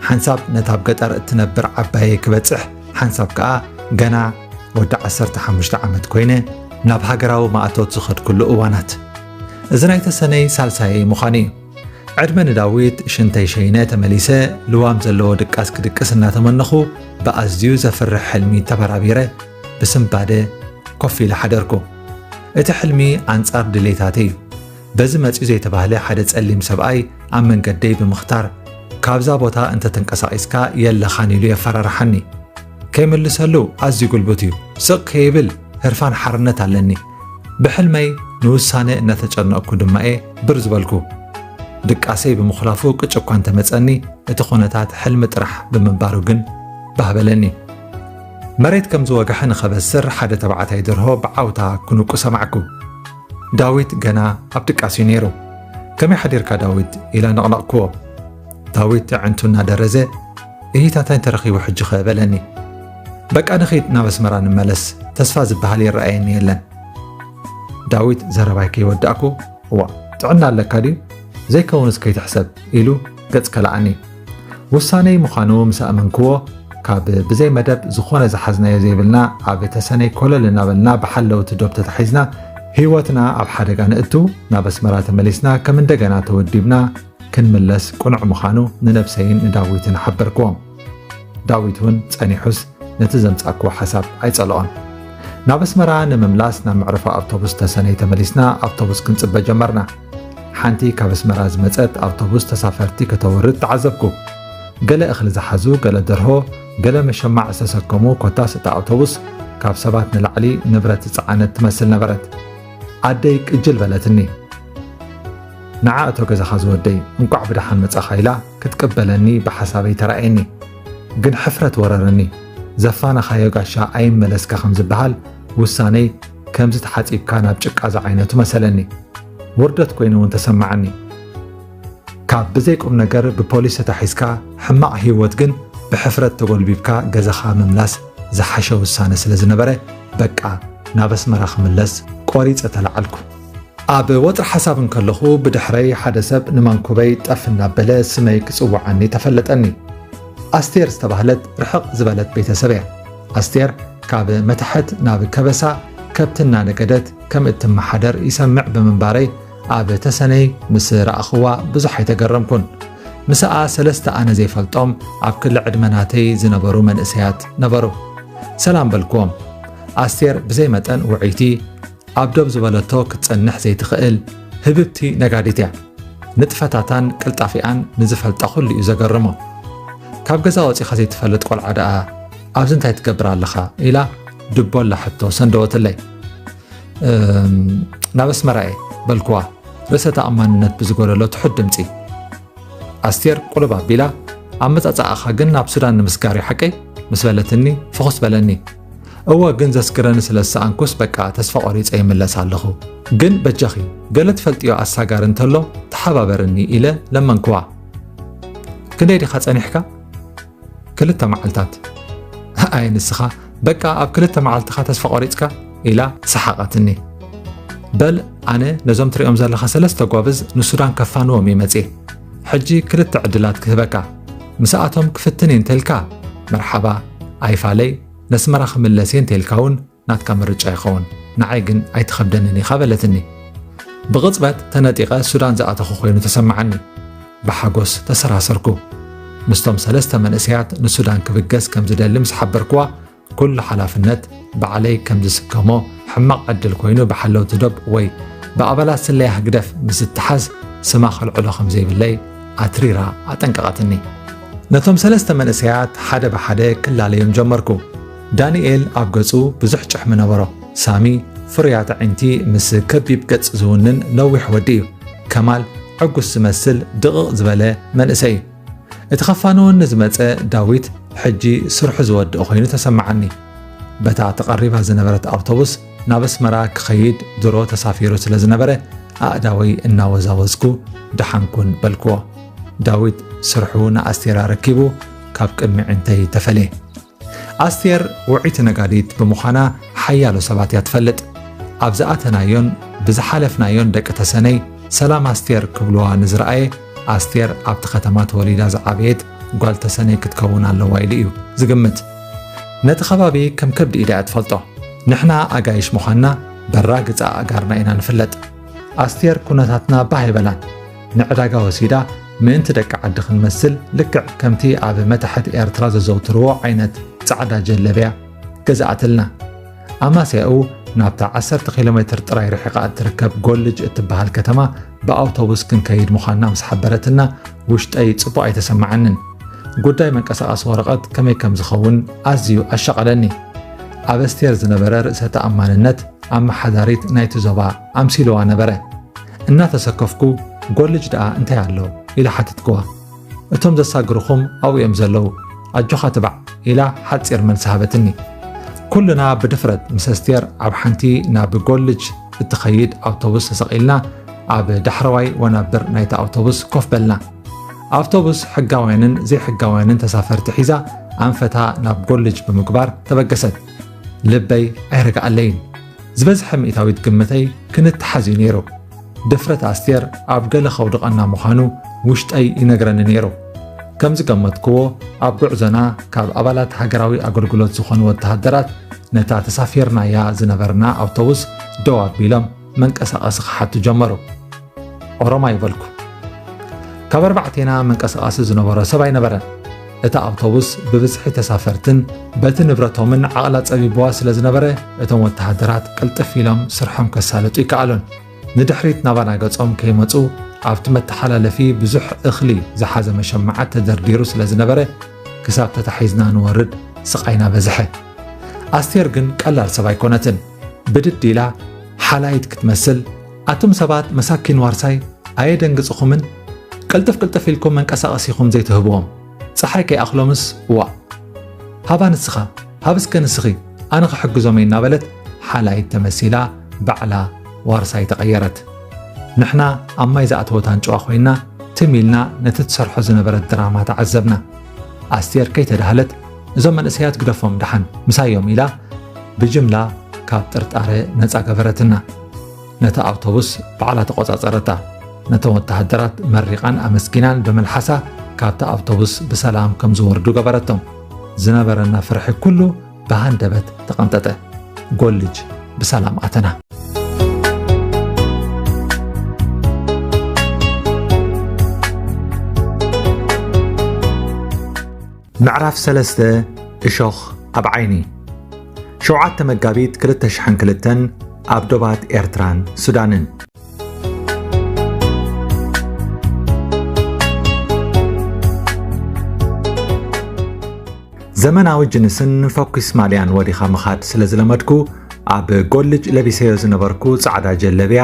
ሓንሳብ ነታ ኣብ ገጠር እትነብር ዓባየይ ክበጽሕ፣ ሓንሳብ ከኣ ገና ወዲ ዓሰርተ ሓሙሽተ ዓመት ኮይነ ናብ ሃገራዊ ማእቶት ዝኸድኩሉ እዋናት። እዚ ናይ ተሰነይ ሳልሳየይ ምዃኑ እዩ። ዕድመ ንዳዊት፣ ሽንተይ ሸይነ ተመሊሰ፣ ልዋም ዘለዎ ድቃስ ክድቅስ እናተመነኹ፣ ብኣዝዩ ዘፍርሕ ሕልሚ ተበራቢረ፣ ብስንባደ ኮፍ ኢለ ሓደርኩ። እቲ ሕልሚ ኣንጻር ድሌታተይ እዩ። በዚ መጺኡ ዘይተባህለ ሓደ ጸሊም ሰብኣይ ኣብ መንገደይ ብምኽታር፣ "ካብዛ ቦታ እንተተንቀሳቒስካ የለኻን" ኢሉ የፈራርሓኒ። ከይምልሰሉ ኣዝዩ ጉልቡት እዩ። ስቕ ከይብል ህርፋን ሓርነት ኣለኒ። ብሕልመይ ንውሳነ እናተጨነቕኩ ድማ እየ ብር ዝበልኩ። ድቃሰይ ብምኹላፉ ቅጭ እኳ እንተመጸኒ፣ እቲ ኩነታት ሕልሚ ጥራሕ ብምንባሩ ግን ባህ በለኒ። መሬት ከም ዝወግሐ ንኸበስር ሓደ ተባዕታይ ደርሆ ብዓውታ ክንቁ ሰማዕኩ። ዳዊት ገና ኣብ ድቃስ እዩ ነይሩ። "ከመይ ሓዲርካ ዳዊት?" ኢለ ነቕነቕክዎ። ዳዊት ኣዕንቱ እናደረዘ፣ "እሂ፣ እንታይ ተረኺቡ ሕጂኸ?" በለኒ። "በቃ ንኺድ ናብ ኣስመራ ንመለስ፣ ተስፋ ዝበሃል ይረኣየኒ የለን።" ዳዊት ዘረባይ ከይወዳእኩ፣ "እዋ፣ ጥዕና ኣለካ ድዩ? ዘይከውንስ ከይትሕሰብ" ኢሉ ገጽ ከልኣኒ። ውሳነይ ምዃኑ ምስ ኣመንክዎ፣ ካብ ብዘይ መደብ ዝኾነ ዝሓዝናዮ ዘይብልና ኣብ ተሰነይ ኮለል እናበልና ብሓለውቲ ዶብ ተታሒዝና፣ ህይወትና ኣብ ሓደጋ ንእቱ፣ ናብ ኣስመራ ተመሊስና ከም እንደገና ተወዲብና ክንምለስ ቅኑዕ ምዃኑ ንነብሰይን ንዳዊትን ሓበርክዎም። ዳዊት እውን ጸኒሑስ ነቲ ዘምጻእክዎ ሓሳብ ኣይጸልኦን። ናብ ኣስመራ ንምምላስ ናብ መዕረፎ ኣውቶቡስ ተሰነይ ተመሊስና ኣውቶቡስ ክንጽበ ጀመርና። ሓንቲ ካብ ኣስመራ ዝመጸት ኣውቶቡስ ተሳፈርቲ ከተወርድ ተዓዘብኩ። ገለ እኽሊ ዝሓዙ፣ ገለ ደርሆ፣ ገለ መሸማዕ ዝተሰከሙ፣ ኮታስ እታ ኣውቶቡስ ካብ ሰባት ንላዕሊ ንብረት ዝጸዓነት ትመስል ነበረት። ኣደይ ቅጅል በለትኒ። "ንዓ እቶ ገዛኻ ዝወደይ፣ እንቋዕ ብደሓን መጻኻ" ኢላ ክትቅበለኒ ብሓሳበይ ተራእየኒ። ግን ሕፍረት ወረረኒ። "ዘፋነኻዮ ጋሻ ኣይመለስካ" ከም ዝበሃል፣ ውሳነይ ከምዚ ተሓጺብካ ናብ ጭቃ ዝዓይነቱ መሰለኒ። ውርደት ኮይኑ እውን ተሰማዓኒ። ካብ ብዘይ ቁም ነገር ብፖሊስ ተታሒዝካ ሕማቕ ህይወት ግን ብሕፍረት ተጎልቢብካ ገዛኻ ምምላስ ዝሓሸ ውሳነ ስለ ዝነበረ፣ በቃ ናብ ኣስመራ ክምለስ ቆሪጸ ተለዓልኩ። ኣብ ወጥሪ ሓሳብ እንከለኹ፣ ብድሕረይ ሓደ ሰብ ንመንኩበይ ጠፍ እናበለ ስመይ ክጽውዓኒ ተፈለጠኒ። ኣስቴር ዝተባህለት ርሕቕ ዝበለት ቤተሰብ እያ። ኣስቴር ካብ መታሕት ናብ ከበሳ ከብቲ እናነገደት ከም እትመሓደር ይሰምዕ ብምንባረይ፣ ኣብ ተሰነይ ምስ ረኣኽዋ ብዙሕ ኣይተገረምኩን። ምስኣ ሰለስተ ኣነ ዘይፈልጦም ኣብ ክሊ ዕድመ ናተይ ዝነበሩ መንእሰያት ነበሩ። ሰላም በልክዎም። ኣስቴር ብዘይ መጠን ውዕይቲ፣ ኣብ ዶብ ዝበለቶ ክትጸንሕ ዘይትኽእል ህብብቲ ነጋዲት እያ። ንጥፈታታን ቅልጣፊኣን ንዝፈልጣ ኩሉ እዩ ዘገርሞ። "ካብ ገዛ ወጺኻ ዘይትፈልጥ ቆልዓ ደኣ ኣብዚ እንታይ ትገብር ኣለኻ?" ኢላ ድቦላ ሕቶ ሰንደወትለይ። "እም፣ ናብ ኣስመራ እየ" በልክዋ፣ ርእሰ ተኣማንነት ብዝጎደሎ ትሑት ድምጺ። ኣስቴር ቁልብ ኣቢላ፣ "ኣመጻጽኣኻ ግን ናብ ሱዳን ንምስጋር እዩ ሓቀይ?" ምስ በለትኒ፣ ፍኹስ በለኒ። "እወ፣ ግን ዘስግረኒ ስለ ዝሰኣንኩስ በቃ ተስፋ ቆሪጸ ይምለስ ኣለኹ። ግን በጃኺ፣ ገለ ትፈልጥዮ ኣሳጋሪ እንተሎ ተሓባበርኒ" ኢለ ለመንክዋ። "ክንደይ ዲኻ ጸኒሕካ?" "ክልተ መዓልታት።" "ኣይ ንስኻ፣ በቃ ኣብ ክልተ መዓልትኻ ተስፋ ቆሪጽካ?" ኢላ ሰሓቐትኒ። "በል፣ ኣነ ነዞም ትሪኦም ዘለኻ ሰለስተ ጓብዝ ንሱዳን ከፋንዎም እየ መጽየ። ሕጂ ክልተ ዕድላት ክህበካ። ምስኣቶም ክፍትን እየ እንተልካ መርሓባ፣ ኣይፋለይ፣ ነስመራ ክምለስ እየ እንተልካ እውን ናትካ ምርጫ ይኸውን። ንዓይ ግን ኣይትኸብደንን ኢኻ በለትኒ። ብቕጽበት ተነጢቐ ሱዳን ዝኣተኹ ኮይኑ ተሰማዓኒ። ብሓጎስ ተሰራሰርኩ። ምስቶም ሰለስተ መንእሰያት ንሱዳን ክብገስ ከም ዝደሊ ምስ ሓበርክዋ፣ ኩሉ ሓላፍነት ባዕለይ ከም ዝስከሞ፣ ሕማቕ ዕድል ኮይኑ ብሓለውቲ ዶብ ወይ ብኣባላት ስለያ ህግደፍ ምስ ዝተሓዝ ስማ ከልዕሎ ከም ዘይብለይ ኣትሪራ ኣጠንቀቐትኒ። ነቶም ሰለስተ መንእሰያት ሓደ ብሓደ ክላለዮም ጀመርኩ። ዳንኤል ኣብ ገጹ ብዙሕ ጭሕሚ ነበሮ። ሳሚ ፍሩያት ኣዒንቲ ምስ ከቢብ ገጽ ዝውንን ነዊሕ ወዲ እዩ። ከማል ዕጉስ ዝመስል ድቕቕ ዝበለ መንእሰይ እዩ። እቲ ከፋንወኒ ዝመጸ ዳዊት ሕጂ ስርሑ ዝወድኦ ኮይኑ ተሰማዓኒ። በታ ተቐሪባ ዝነበረት ኣውቶቡስ ናብ ኣስመራ ክኸይድ ድሮ ተሳፊሩ ስለ ዝነበረ ኣእዳወይ እናወዛወዝኩ ደሓንኩን በልክዎ። ዳዊት ስርሑ ንኣስቴር ኣረኪቡ ካብ ቅድሚ ዕንተይ ተፈልየ። ኣስቴር ውዕይቲ ነጋዲት ብምዃና ሓያሎ ሰባት እያ ትፈልጥ። ኣብ ዝኣተናዮን ብዝሓለፍናዮን ደቂ ተሰነይ ሰላም ኣስቴር ክብልዋ ንዝረኣየ ኣስቴር ኣብቲ ከተማ ተወሊዳ ዝዓበየት ጓል ተሰነይ ክትከውን ኣለዋ ኢሉ እዩ ዝግምት። ነቲ ከባቢ ከም ከብዲ ኢዳ እያ ትፈልጦ። ንሕና ኣጋይሽ ምዃንና በራግጻ ኣእጋርና ኢና ንፍለጥ። ኣስቴር ኩነታትና ባህ ኣይበላን። ንዕዳጋ ወሲዳ ምእንቲ ደቂ ዓዲ ክንመስል ልክዕ ከምቲ ኣብ መታሕት ኤርትራ ዘዘውትርዎ ዓይነት ጻዕዳ ጀለብያ ገዝኣትልና። ኣማስያኡ ናብታ ዓሰርተ ኪሎ ሜትር ጥራይ ርሒቓ እትርከብ ጎልጅ እትበሃል ከተማ ብኣውቶቡስ ክንከይድ ምዃንና ምስ ሓበረትና ውሽጠይ ጽቡቕ ኣይተሰማዓንን። ጉዳይ መንቀሳቐሲ ወረቐት ከመይ ከም ዝኸውን ኣዝዩ ኣሻቐለኒ። ኣብ ኣስቴር ዝነበረ ርእሰ ተኣማንነት ኣመሓዳሪት ናይቲ ዞባ ኣምሲልዋ ነበረ። እናተሰከፍኩ ጎልጅ ደኣ እንታይ ኣሎ ኢለ ሓተትክዋ። እቶም ዘሳግርኹም ኣብኡ እዮም ዘለዉ፣ ኣጆኻ ትባዕ ኢላ ሓጺር መልሲ ሃበትኒ። ኩልና ብድፍረት ምስ ኣስቴር ኣብ ሓንቲ ናብ ጎልጅ እትኸይድ ኣውቶቡስ ተሰቒልና ኣብ ዳሕረዋይ ወናብር ናይታ ኣውቶቡስ ኮፍ በልና። ኣውቶቡስ ሕጋውያንን ዘይሕጋውያንን ተሳፈርቲ ሒዛ ኣንፈታ ናብ ጎልጅ ብምግባር ተበገሰት። ልበይ ኣይረግኣለይን። ዝበዝሐ ሚእታዊት ግምተይ ክንተሓዝ እዩ ነይሩ። ድፍረት ኣስቴር ኣብ ገለ ከውድቐና ምዃኑ ውሽጠይ ይነግረኒ ነይሩ። ከም ዝገመትክዎ ኣብ ጉዕዞና ካብ ኣባላት ሃገራዊ ኣገልግሎት ዝኾኑ ወተሃደራት ነታ ተሳፊርናያ ዝነበርና ኣውቶቡስ ደው ኣቢሎም መንቀሳቐሲ ክሓቱ ጀመሩ። ኦሮማይ በልኩ። ካብ ኣርባዕቴና መንቀሳቐሲ ዝነበሮ ሰብ ኣይነበረን። እታ ኣውቶቡስ ብብዝሒ ተሳፈርትን በቲ ንብረቶምን ዓቕላ ጸቢብዋ ስለ ዝነበረ እቶም ወተሃደራት ቅልጥፍ ኢሎም ስርሖም ከሳልጡ ይከኣሉን። ንድሕሪት ናባና ገጾም ከይመጹ ኣብቲ መተሓላለፊ ብዙሕ እኽሊ ዝሓዘ መሸማዓት ተደርዲሩ ስለ ዝነበረ ክሳብ ተታሒዝና ንወርድ ስቓይና በዝሐ። ኣስቴር ግን ቀላል ሰብ ኣይኮነትን። ብድድ ኢላ ሓላይት ክትመስል፣ ኣቱም ሰባት መሳኪን ዋርሳይ ኣየደንግጽኹምን? ቅልጥፍ ቅልጥፍ ኢልኩም መንቀሳቐሲኹም ዘይትህብዎም። ጸሓይ ከይኣኽሎምስ ዋእ። ሃባ ንስኻ፣ ሃብ እስከ ንስኺ፣ ኣነ ክሕግዞም እየ እናበለት ሓላይት ተመሲላ ባዕላ ዋርሳይ ተቐየረት። ንሕና ኣብ ማይ ዝኣተወት ኣንጭዋ ኮይና ትም ኢልና ነቲ ትሰርሖ ዝነበረት ድራማ ተዓዘብና። ኣስቴር ከይተዳህለት እዞም መንእሰያት ግደፎም ደሓን ምሳዮም ኢላ ብጅምላ ካብ ጥርጣረ ነጻ ገበረትና። ነታ ኣውቶቡስ ባዕላ ተቖጻጸረታ። ነቶም ወተሃደራት መሪቓን ኣመስጊናን ብምልሓሳ ካብታ ኣውቶቡስ ብሰላም ከም ዝወርዱ ገበረቶም። ዝነበረና ፍርሒ ኩሉ ብሃንደበት ተቐንጠጠ። ጎልጅ ብሰላም ኣተና። ምዕራፍ ሰለስተ። እሾኽ ኣብ ዓይኒ። ሸውዓተ መጋቢት ክልተ ሽሕን ክልተን ኣብ ዶባት ኤርትራን ሱዳንን። ዘመናዊ ጅንስን ፈኲስ ማልያን ወዲኻ ምኻድ ስለ ዝለመድኩ፣ ኣብ ጎልጅ ለቢሰዮ ዝነበርኩ ጻዕዳ ጀለብያ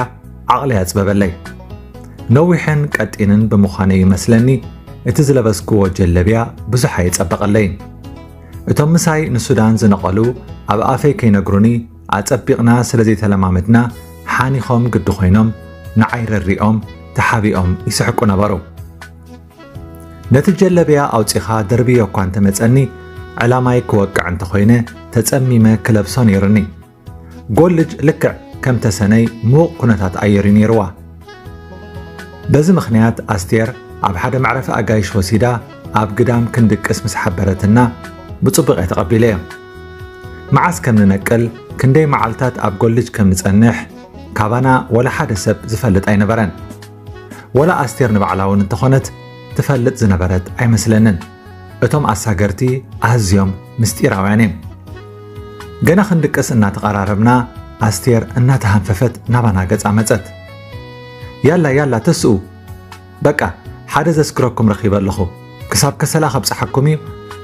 ዓቕሊ ኣጽበበለይ። ነዊሕን ቀጢንን ብምዃነይ ይመስለኒ፣ እቲ ዝለበስክዎ ጀለብያ ብዙሕ ኣየጸበቐለይን። እቶም ምሳይ ንሱዳን ዝነቐሉ ኣብ ኣፈይ ከይነግሩኒ ኣጸቢቕና ስለ ዘይተለማመድና፣ ሓኒኾም ግዲ ኮይኖም ንዓይ ረሪኦም ተሓቢኦም ይስሕቁ ነበሩ። ነቲ ጀለብያ ኣውጺኻ ደርብዮ እኳ እንተመጸኒ፣ ዕላማይ ክወቅዕ እንተኾይነ ተጸሚመ ክለብሶ ነይሩኒ። ጎልጅ ልክዕ ከም ተሰነይ ምዉቕ ኩነታት ኣየር እዩ ነይርዋ። በዚ ምኽንያት ኣስቴር ኣብ ሓደ መዕረፊ ኣጋይሽ ወሲዳ ኣብ ግዳም ክንድቅስ ምስ ሓበረትና ብጽቡቕ እየ ተቐቢለዮ። መዓስ ከም ንነቅል ክንደይ መዓልታት ኣብ ጎልጅ ከም ንጸንሕ ካባና ወላ ሓደ ሰብ ዝፈልጥ ኣይነበረን። ወላ ኣስቴር ንባዕላ እውን እንተኾነት ትፈልጥ ዝነበረት ኣይመስለንን። እቶም ኣሳገርቲ ኣዝዮም ምስጢራውያን እዮም። ገና ክንድቅስ እናተቐራረብና ኣስቴር እናተሃንፈፈት ናባና ገጻ መጸት። ያላ ያላ ተስኡ፣ በቃ ሓደ ዘስግረኩም ረኺበ ኣለኹ። ክሳብ ከሰላ ከብጽሓኩም እዩ።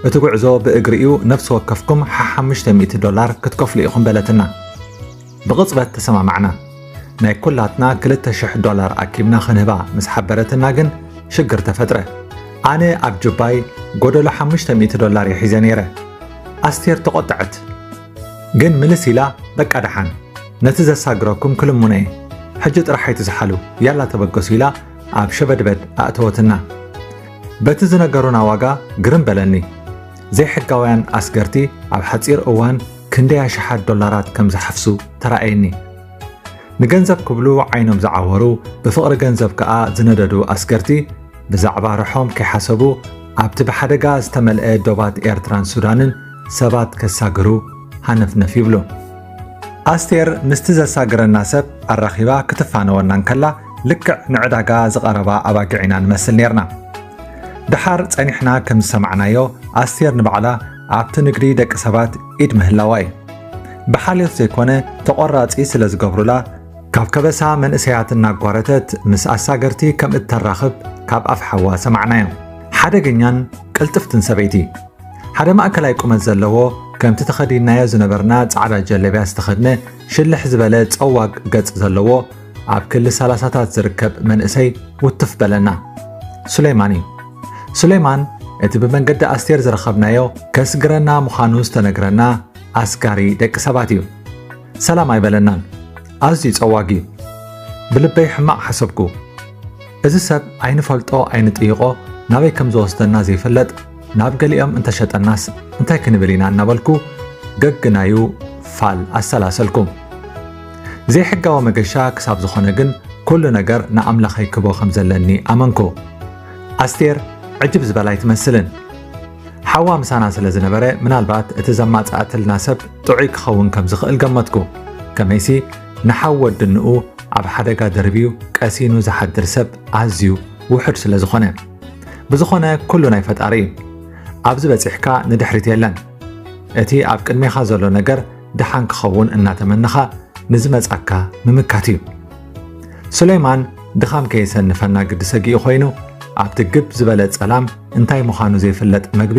እቲ ጉዕዞ ብእግሪ እዩ። ነፍሲ ወከፍኩም ሓሓሙሽተ ሚእቲ ዶላር ክትከፍሉ ኢኹም በለትና። ብቕጽበት ተሰማማዕና። ናይ ኩላትና ክልተ ሽሕ ዶላር ኣኪብና ክንህባ ምስ ሓበረትና ግን ሽግር ተፈጥረ። ኣነ ኣብ ጁባይ ጎደሎ ሓሙሽተ ሚእቲ ዶላር እየ ሒዘ ነይረ። ኣስቴር ተቖጠዐት። ግን ምልስ ኢላ፣ በቃ ደሓን፣ ነቲ ዘሳግረኩም ክልሙነ እየ። ሕጂ ጥራሕ ኣይትዝሓሉ፣ ያላ ተበገሱ ኢላ ኣብ ሸበድበድ ኣእተወትና። በቲ ዝነገሩና ዋጋ ግርም በለኒ። ዘይሕጋውያን ኣስገርቲ ኣብ ሓጺር እዋን ክንደይ ኣሽሓት ዶላራት ከም ዝሓፍሱ ተራእየኒ። ንገንዘብ ክብሉ ዓይኖም ዝዓወሩ፣ ብፍቕሪ ገንዘብ ከኣ ዝነደዱ ኣስገርቲ ብዛዕባ ርሖም ከይሓሰቡ ኣብቲ ብሓደጋ ዝተመልአ ዶባት ኤርትራን ሱዳንን ሰባት ከሳግሩ ሃነፍነፍ ይብሉ። ኣስቴር ምስቲ ዘሳግረና ሰብ ኣራኺባ ክትፋነወና እንከላ ልክዕ ንዕዳጋ ዝቐረባ ኣባጊዕ ኢና ንመስል ኔርና። ደሓር ጸኒሕና ከም ዝሰማዕናዮ ኣስቴር ንባዕላ ኣብቲ ንግዲ ደቂ ሰባት ኢድ ምህላዋ እዩ። ብሓልዮት ዘይኮነ ተቖራጺ ስለ ዝገብሩላ ካብ ከበሳ መንእሰያት እናጓረተት ምስ ኣሳገርቲ ከም እተራኽብ ካብ ኣፍ ሓዋ ሰማዕናዮ። ሓደገኛን ቅልጥፍትን ሰበይቲ። ሓደ ማእከላይ ቁመት ዘለዎ፣ ከምቲ ተኸዲንናዮ ዝነበርና ጻዕዳ ጀለብያ ዝተኸድነ፣ ሽልሕ ዝበለ ጸዋግ ገጽ ዘለዎ፣ ኣብ ክሊ ሰላሳታት ዝርከብ መንእሰይ ውትፍ በለና። ሱሌማን እዩ። ሱሌማን እቲ ብመንገዲ ኣስቴር ዝረኸብናዮ ከስግረና ምዃኑ ዝተነግረና ኣስጋሪ ደቂ ሰባት እዩ። ሰላም ኣይበለናን። ኣዝዩ ጸዋግ እዩ። ብልበይ ሕማቕ ሓሰብኩ። እዚ ሰብ ኣይንፈልጦ ኣይንጥይቖ፣ ናበይ ከም ዝወስደና ዘይፍለጥ፣ ናብ ገሊኦም እንተሸጠናስ እንታይ ክንብል ኢና እናበልኩ ገግናዩ ፋል ኣሰላሰልኩ። ዘይሕጋዊ መገሻ ክሳብ ዝኾነ ግን ኩሉ ነገር ንኣምላኸይ ክቦ ከም ዘለኒ ኣመንኩ። ኣስቴር ዕጅብ ዝበላ ኣይትመስልን። ሓዋ ምሳና ስለ ዝነበረ ምናልባት እቲ ዘማጽኣትልና ሰብ ጥዑይ ክኸውን ከም ዝኽእል ገመትኩ። ከመይሲ ንሓው ወዲ እንኡ ኣብ ሓደጋ ደርብዩ ቀሲኑ ዝሓድር ሰብ ኣዝዩ ውሑድ ስለ ዝኾነ። ብዝኾነ ኩሉ ናይ ፈጣሪ እዩ። ኣብዚ በጺሕካ ንድሕሪት የለን። እቲ ኣብ ቅድሜኻ ዘሎ ነገር ደሓን ክኸውን እናተመነኻ ንዝመጻካ ምምካት እዩ። ሱሌማን ድኻም ከየሰንፈና ግዲ ሰጊኡ ኮይኑ ኣብቲ ግብ ዝበለ ጸላም እንታይ ምዃኑ ዘይፍለጥ መግቢ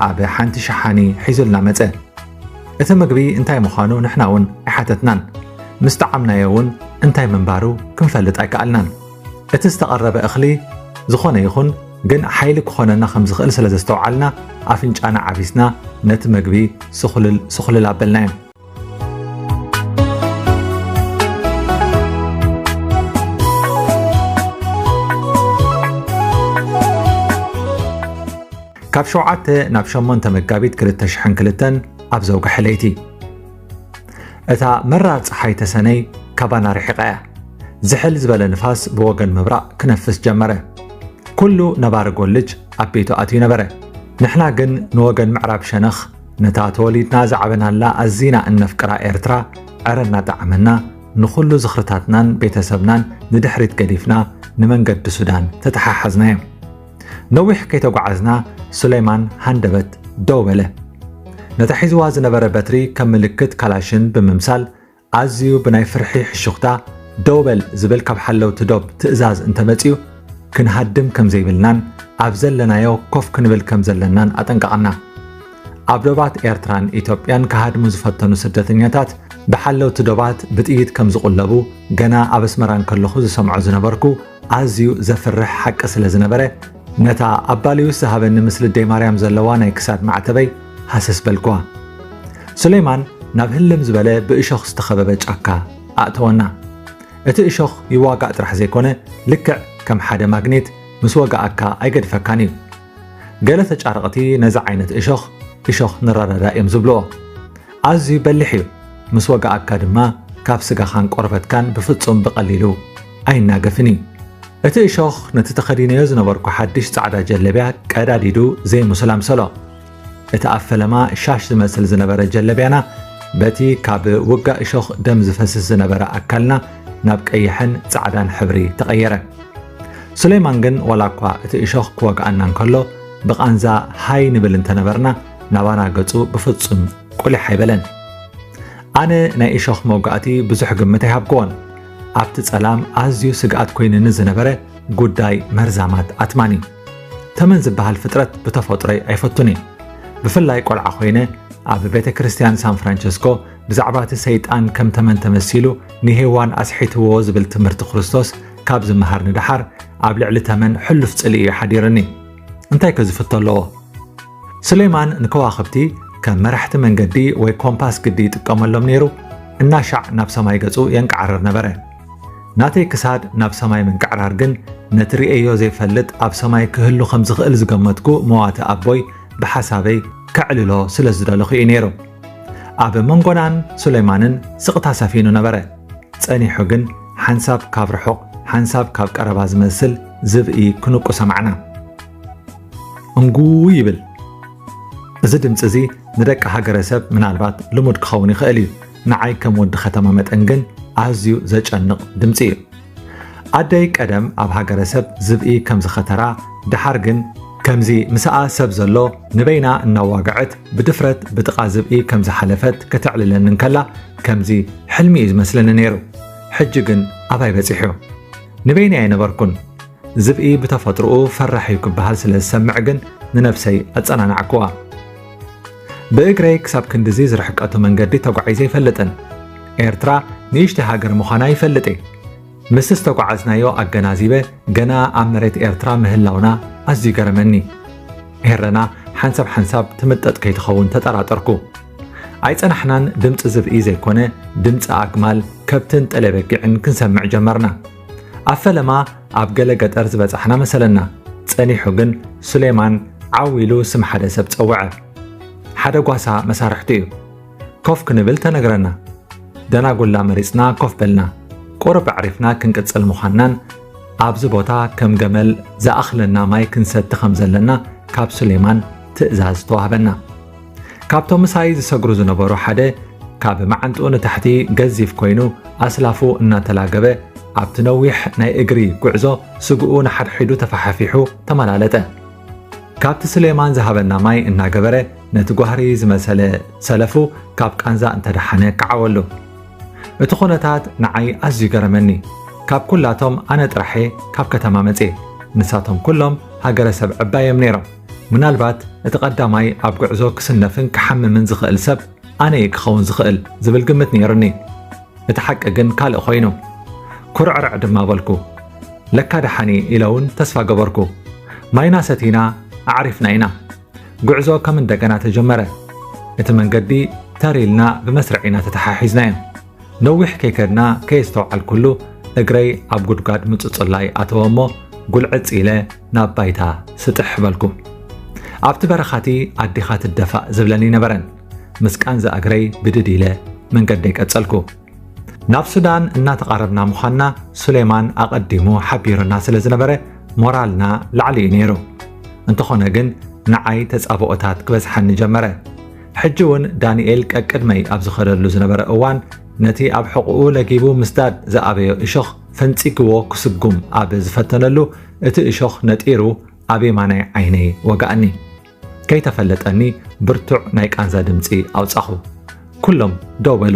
ኣብ ሓንቲ ሸሓኒ ሒዙልና መጸ። እቲ ምግቢ እንታይ ምዃኑ ንሕና እውን ኣይሓተትናን። ምስ ጠዓምናዮ እውን እንታይ ምንባሩ ክንፈልጥ ኣይከኣልናን። እቲ ዝተቐረበ እኽሊ ዝኾነ ይኹን ግን ሓይሊ ክኾነና ከም ዝኽእል ስለ ዘስተውዓልና ኣፍንጫና ዓቢስና ነቲ ምግቢ ስኹልል ስኹልል ኣበልናዮ። ካብ ሸውዓተ ናብ ሸሞንተ መጋቢት ክልተ ሽሕን ክልተን ኣብ ዘውግሐ ለይቲ እታ መራር ጸሓይ ተሰነይ ካባና ርሒቓ እያ። ዝሕል ዝበለ ንፋስ ብወገን ምብራቕ ክነፍስ ጀመረ። ኩሉ ነባሪ ጎልጅ ኣብ ቤቱ ኣትዩ ነበረ። ንሕና ግን ንወገን ምዕራብ ሸነኽ ነታ ተወሊድና ዝዓበናላ ኣዚና እነፍቅራ ኤርትራ ዕረ እናጠዓመና ንኹሉ ዝኽርታትናን ቤተሰብናን ንድሕሪት ገዲፍና ንመንገዲ ሱዳን ተተሓሓዝናዮ። ነዊሕ ከይተጓዓዝና ሱሌማን ሃንደበት ደው በለ። ነታ ሒዝዋ ዝነበረ በትሪ ከም ምልክት ካላሽን ብምምሳል ኣዝዩ ብናይ ፍርሒ ሕሹኽታ ደው በል ዝብል ካብ ሓለውቲ ዶብ ትእዛዝ እንተመጺኡ ክንሃድም ከም ዘይብልናን ኣብ ዘለናዮ ኮፍ ክንብል ከም ዘለናን ኣጠንቀቐና። ኣብ ዶባት ኤርትራን ኢትዮጵያን ክሃድሙ ዝፈተኑ ስደተኛታት ብሓለውቲ ዶባት ብጥይት ከም ዝቑለቡ ገና ኣብ ኣስመራ እንከለኹ ዝሰምዖ ዝነበርኩ ኣዝዩ ዘፍርሕ ሓቂ ስለ ዝነበረ ነታ ኣብ ባልዩስ ዝሃበኒ ምስ ልደይ ማርያም ዘለዋ ናይ ክሳድ ማዕተበይ ሃሰስ በልኩዋ። ሱሌማን ናብ ህልም ዝበለ ብእሾኽ ዝተኸበበ ጫካ ኣእተወና። እቲ እሾኽ ይዋጋእ ጥራሕ ዘይኮነ ልክዕ ከም ሓደ ማግኔት ምስ ወጋኣካ ኣይገድፈካን እዩ። ገለ ተጫረቕቲ ነዚ ዓይነት እሾኽ እሾኽ ንረዳዳ እዮም ዝብልዎ። ኣዝዩ በሊሕ እዩ። ምስ ወጋኣካ ድማ ካብ ስጋኻን ቆርበትካን ብፍጹም ብቐሊሉ ኣይናገፍን እዩ። እቲ እሾኽ ነቲ ተኸዲነዮ ዝነበርኩ ሓድሽ ጻዕዳ ጀለብያ ቀዳዲዱ ዘይምሱል ኣምሰሎ። እቲ ኣብ ፈለማ ሻሽ ዝመስል ዝነበረ ጀለብያና በቲ ካብ ውጋእ እሾኽ ደም ዝፈስስ ዝነበረ ኣካልና ናብ ቀይሕን ጻዕዳን ሕብሪ ተቐየረ። ሱሌማን ግን ዋላ እኳ እቲ እሾኽ ክወግኣና እንከሎ ብቓንዛ ሃይ ንብል እንተነበርና ናባና ገጹ ብፍጹም ቁሊሕ ኣይበለን። ኣነ ናይ እሾኽ መውጋእቲ ብዙሕ ግምት ኣይሃብክዎን። ኣብቲ ጸላም ኣዝዩ ስግኣት ኮይንኒ ዝነበረ ጉዳይ መርዛማት ኣትማን እዩ። ተመን ዝበሃል ፍጥረት ብተፈጥሮይ ኣይፈቱን እየ። ብፍላይ ቆልዓ ኮይነ ኣብ ቤተ ክርስቲያን ሳን ፍራንቸስኮ ብዛዕባ እቲ ሰይጣን ከም ተመን ተመሲሉ ንሄዋን ኣስሒትዎ ዝብል ትምህርቲ ክርስቶስ ካብ ዝመሃር ንደሓር ኣብ ልዕሊ ተመን ሕሉፍ ጽልኢ እዩ ሓዲርኒ። እንታይ ከ ዝፍቶ ኣለዎ? ሱሌማን ንከዋኽብቲ ከም መራሕቲ መንገዲ ወይ ኮምፓስ ግዲ ይጥቀመሎም ነይሩ። እናሻዕ ናብ ሰማይ ገጹ የንቃዕርር ነበረ። ናተይ ክሳድ ናብ ሰማይ ምንቅዕራር ግን ነቲ ርእየዮ ዘይፈልጥ ኣብ ሰማይ ክህሉ ከም ዝኽእል ዝገመትኩ መዋቲ ኣቦይ ብሓሳበይ ከዕልሎ ስለ ዝደለኹ እዩ ነይሩ። ኣብ መንጎናን ሱሌማንን ስቕታ ሰፊኑ ነበረ። ጸኒሑ ግን ሓንሳብ ካብ ርሑቕ ሓንሳብ ካብ ቀረባ ዝመስል ዝብኢ ክንቁ ሰማዕና። እንጉ ይብል። እዚ ድምጺ እዚ ንደቂ ሃገረሰብ ምናልባት ልሙድ ክኸውን ይኽእል እዩ። ንዓይ ከም ወዲ ከተማ መጠን ግን ኣዝዩ ዘጨንቕ ድምጺ እዩ። ኣደይ ቀደም ኣብ ሃገረሰብ ዝብኢ ከም ዝኸተራ፣ ደሓር ግን ከምዚ ምስኣ ሰብ ዘሎ ንበይና እናዋግዐት ብድፍረት ብጥቓ ዝብኢ ከም ዝሓለፈት ከተዕልለኒ እንከላ ከምዚ ሕልሚ እዩ ዝመስለኒ ነይሩ። ሕጂ ግን ኣባይ በጺሑ። ንበይነይ ኣይነበርኩን። ዝብኢ ብተፈጥሮኡ ፈራሕ እዩ ክበሃል ስለ ዝሰምዕ ግን ንነብሰይ ኣጸናናዕክዋ። ብእግረይ ክሳብ ክንድዚ ዝርሕቀቱ መንገዲ ተጓዒዘ ኣይፈልጥን። ኤርትራ ንእሽተይ ሃገር ምዃና ይፈልጥ እየ። ምስቲ ዝተጓዓዝናዮ ኣገናዚበ ገና ኣብ መሬት ኤርትራ ምህላውና ኣዝዩ ገረመኒ። ኤረና ሓንሳብ ሓንሳብ ትምጠጥ ከይትኸውን ተጠራጠርኩ። ኣይጸናሕናን ድምጺ ዝብኢ ዘይኮነ ድምጺ ኣግማል፣ ከብትን ጠለበጊዕን ክንሰምዕ ጀመርና። ኣብ ፈለማ ኣብ ገለ ገጠር ዝበጻሕና መሰለና። ጸኒሑ ግን ሱሌማን ዓው ኢሉ ስም ሓደ ሰብ ጸውዐ። ሓደ ጓሳ መሳርሕቱ እዩ። ኮፍ ክንብል ተነግረና። ደናጉላ መሪጽና ኮፍ በልና። ቁሩብ ኣዕሪፍና ክንቅጽል ምዃንናን ኣብዚ ቦታ ከም ገመል ዝኣኽለና ማይ ክንሰቲ ከም ዘለና ካብ ሱሌማን ትእዛዝ ተዋህበና። ካብቶም ምሳይ ዝሰግሩ ዝነበሩ ሓደ ካብ መዓንጥኡ ንታሕቲ ገዚፍ ኮይኑ ኣስላፉ እናተላገበ ኣብቲ ነዊሕ ናይ እግሪ ጉዕዞ ስግኡ ንሓድሒዱ ተፈሓፊሑ ተመላለጠ። ካብቲ ሱሌማን ዝሃበና ማይ እናገበረ ነቲ ጓህሪ ዝመሰለ ሰለፉ ካብ ቃንዛ እንተደሓነ ከዓወሉ። እቲ ኩነታት ንዓይ ኣዝዩ ገረመኒ። ካብ ኩላቶም ኣነ ጥራሕ እየ ካብ ከተማ መጽየ። ንሳቶም ኩሎም ሃገረሰብ ዕባይ እዮም ነይሮም። ምናልባት እቲ ቀዳማይ ኣብ ጉዕዞ ክስነፍን ክሓምምን ዝኽእል ሰብ ኣነ እየ ክኸውን ዝኽእል ዝብል ግምት ነይሩኒ። እቲ ሓቂ ግን ካልእ ኮይኑ። ኩርዕርዕ ድማ በልኩ። ለካ ደሓን እየ ኢለ እውን ተስፋ ገበርኩ። ማይና ሰቲና ኣዕሪፍና ኢና። ጉዕዞ ከም እንደገና ተጀመረ። እቲ መንገዲ ተር ኢልና ብመስርዕ ኢና ተተሓሒዝናዮ። ነዊሕ ከይከድና ከየስተውዓልኩሉ እግረይ ኣብ ጉድጓድ ምጽጹላይ ኣተወ እሞ ጉልዕጽ ኢለ ናብ ባይታ ስጥሕ በልኩ። ኣብቲ በረኻቲ ኣዴኻ ትደፋእ ዝብለኒ ነበረን። ምስ ቃንዛ እግረይ ብድድ ኢለ መንገደይ ቀጸልኩ። ናብ ሱዳን እናተቓረብና ምዃንና ሱሌማን ኣቐዲሙ ሓቢሩና ስለ ዝነበረ ሞራልና ላዕሊ እዩ ነይሩ። እንተኾነ ግን ንዓይ ተጻብኦታት ክበዝሓኒ ጀመረ። ሕጂ እውን ዳንኤል ቀቅድመይ ኣብ ዝኸደሉ ዝነበረ እዋን ነቲ ኣብ ሕቑኡ ለጊቡ ምስዳድ ዝኣበዮ እሾኽ ፈንጺግዎ ክስጉም ኣብ ዝፈተነሉ እቲ እሾኽ ነጢሩ ኣብ የማናይ ዓይነይ ወጋእኒ። ከይተፈለጠኒ ብርቱዕ ናይ ቃንዛ ድምጺ ኣውጻኹ። ኩሎም ደው በሉ።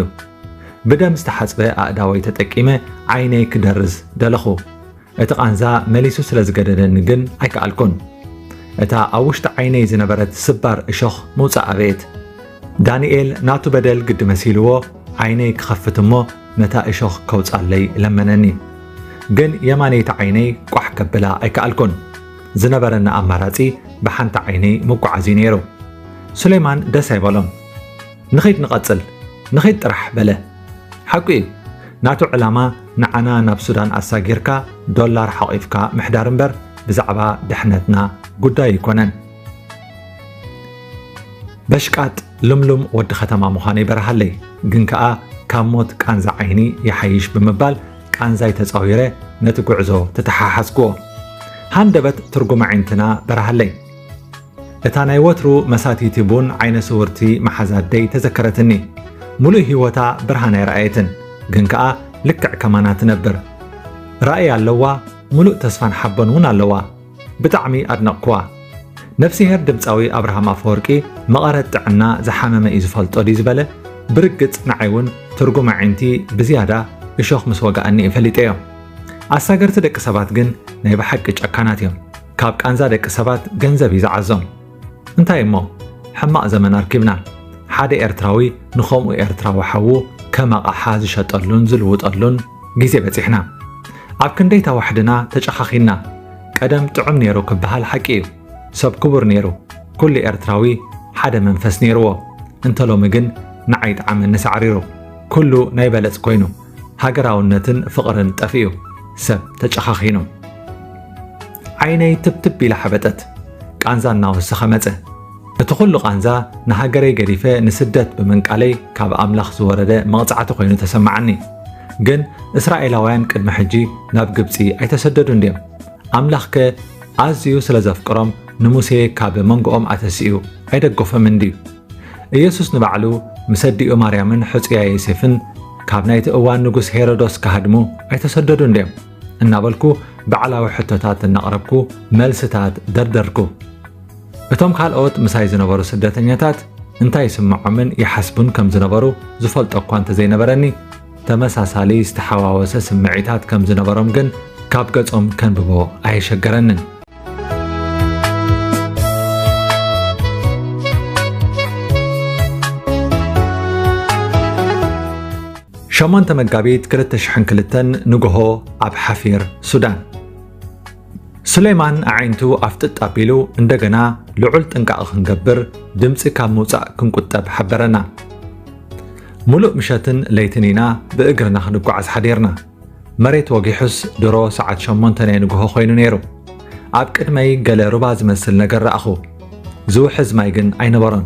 ብደም ዝተሓጽበ ኣእዳወይ ተጠቂመ ዓይነይ ክደርዝ ደለኹ። እቲ ቃንዛ መሊሱ ስለ ዝገደደኒ ግን ኣይከኣልኩን። እታ ኣብ ውሽጢ ዓይነይ ዝነበረት ስባር እሾኽ ምውጻእ ኣበየት። ዳንኤል ናቱ በደል ግዲ መሲልዎ ዓይነይ ክኸፍት እሞ ነታ እሾኽ ከውጻለይ ለመነኒ። ግን የማነይቲ ዓይነይ ቋሕ ከብላ ኣይከኣልኩን። ዝነበረኒ ኣማራጺ ብሓንቲ ዓይነይ ምጉዓዝ እዩ ነይሩ። ሱሌማን ደስ ኣይበሎን። ንኺድ ንቐጽል፣ ንኺድ ጥራሕ በለ። ሓቁ እዩ። ናቱ ዕላማ ንዓና ናብ ሱዳን ኣሳጊርካ ዶላር ሓቒፍካ ምሕዳር እምበር ብዛዕባ ድሕነትና ጉዳይ ኣይኮነን። በሽቃጥ ልምሉም ወዲ ከተማ ምዃነይ በርሃለይ፣ ግን ከኣ ካብ ሞት ቃንዛ ዓይኒ ይሓይሽ ብምባል ቃንዛይ ተጻዊረ ነቲ ጉዕዞ ተተሓሓዝክዎ። ሃንደበት ትርጉም ኣዒንትና በርሃለይ። እታ ናይ ወትሩ መሳቲቲ ቡን ዓይነ ስውርቲ መሓዛ ኣደይ ተዘከረትኒ። ሙሉእ ህይወታ ብርሃን ኣይረኣየትን፣ ግን ከኣ ልክዕ ከማና ትነብር። ራእይ ኣለዋ፣ ሙሉእ ተስፋን ሓቦን እውን ኣለዋ። ብጣዕሚ ኣድነቕኩዋ። ነፍስሄር ድምጻዊ ኣብርሃም ኣፈወርቂ መቐረት ጥዕና ዝሓመመ እዩ ዝፈልጦ ድዩ ዝበለ፣ ብርግጽ ንዓይ እውን ትርጉም ኣዒንቲ ብዝያዳ እሾኽ ምስ ወግኣኒ እየ ፈሊጠዮ። ኣሳገርቲ ደቂ ሰባት ግን ናይ ብሓቂ ጨካናት እዮም። ካብ ቃንዛ ደቂ ሰባት ገንዘብ እዩ ዝዓዞም። እንታይ እሞ ሕማቕ ዘመን ኣርኪብና። ሓደ ኤርትራዊ ንኸምኡ ኤርትራዊ ሓዉ ከም ኣቕሓ ዝሸጠሉን ዝልውጠሉን ግዜ በጺሕና። ኣብ ክንደይ ተዋሕድና ተጨኻኺና። ቀደም ጥዑም ነይሩ ክበሃል ሓቂ እዩ። ሰብ ክቡር ነይሩ። ኩሉ ኤርትራዊ ሓደ መንፈስ ነይርዎ። እንተ ሎሚ ግን ንዓይ ጠዓመኒ ሳዕሪሩ። ኩሉ ናይ በለጽ ኮይኑ። ሃገራውነትን ፍቕርን ጠፊኡ። ሰብ ተጨኻኺኑ። ዓይነይ ትብትብ ኢላ ሓበጠት። ቃንዛ እናወሰኸ መጸ። እቲ ኩሉ ቃንዛ ንሃገረይ ገዲፈ ንስደት ብምንቃለይ ካብ ኣምላኽ ዝወረደ መቕጻዕቲ ኮይኑ ተሰማዓኒ። ግን እስራኤላውያን ቅድሚ ሕጂ ናብ ግብጺ ኣይተሰደዱን ድዮም? ኣምላኽከ ኣዝዩ ስለ ዘፍቅሮም ንሙሴ ካብ መንጎኦም ኣተሲኡ ኣይደገፎምን ድዩ? ኢየሱስ ንባዕሉ ምስ ኣዲኡ ማርያምን ሕጹያ ዮሴፍን ካብ ናይቲ እዋን ንጉስ ሄሮዶስ ክሃድሙ ኣይተሰደዱን ድዮም? እናበልኩ ባዕላዊ ሕቶታት እናቕረብኩ መልስታት ደርደርኩ። እቶም ካልኦት ምሳይ ዝነበሩ ስደተኛታት እንታይ ይስምዖምን ይሓስቡን ከም ዝነበሩ ዝፈልጦ እኳ እንተዘይነበረኒ፣ ተመሳሳሊ ዝተሓዋወሰ ስምዒታት ከም ዝነበሮም ግን ካብ ገጾም ከንብቦ ኣየሸገረንን። ሸሞንተ መጋቢት ክልተ ሽሕን ክልተን ንግሆ ኣብ ሓፊር ሱዳን። ሱሌማን ኣዒንቱ ኣፍጥጥ ኣቢሉ እንደገና ልዑል ጥንቃቐ ክንገብር ድምጺ ካብ ምውጻእ ክንቁጠብ ሓበረና። ሙሉእ ምሸትን ለይትን ኢና ብእግርና ክንጓዓዝ ሓዲርና። መሬት ወጊሑስ ድሮ ሰዓት ሸሞንተ ናይ ንግሆ ኮይኑ ነይሩ። ኣብ ቅድመይ ገለ ሩባ ዝመስል ነገር ረኣኹ። ዝውሕዝ ማይ ግን ኣይነበሮን።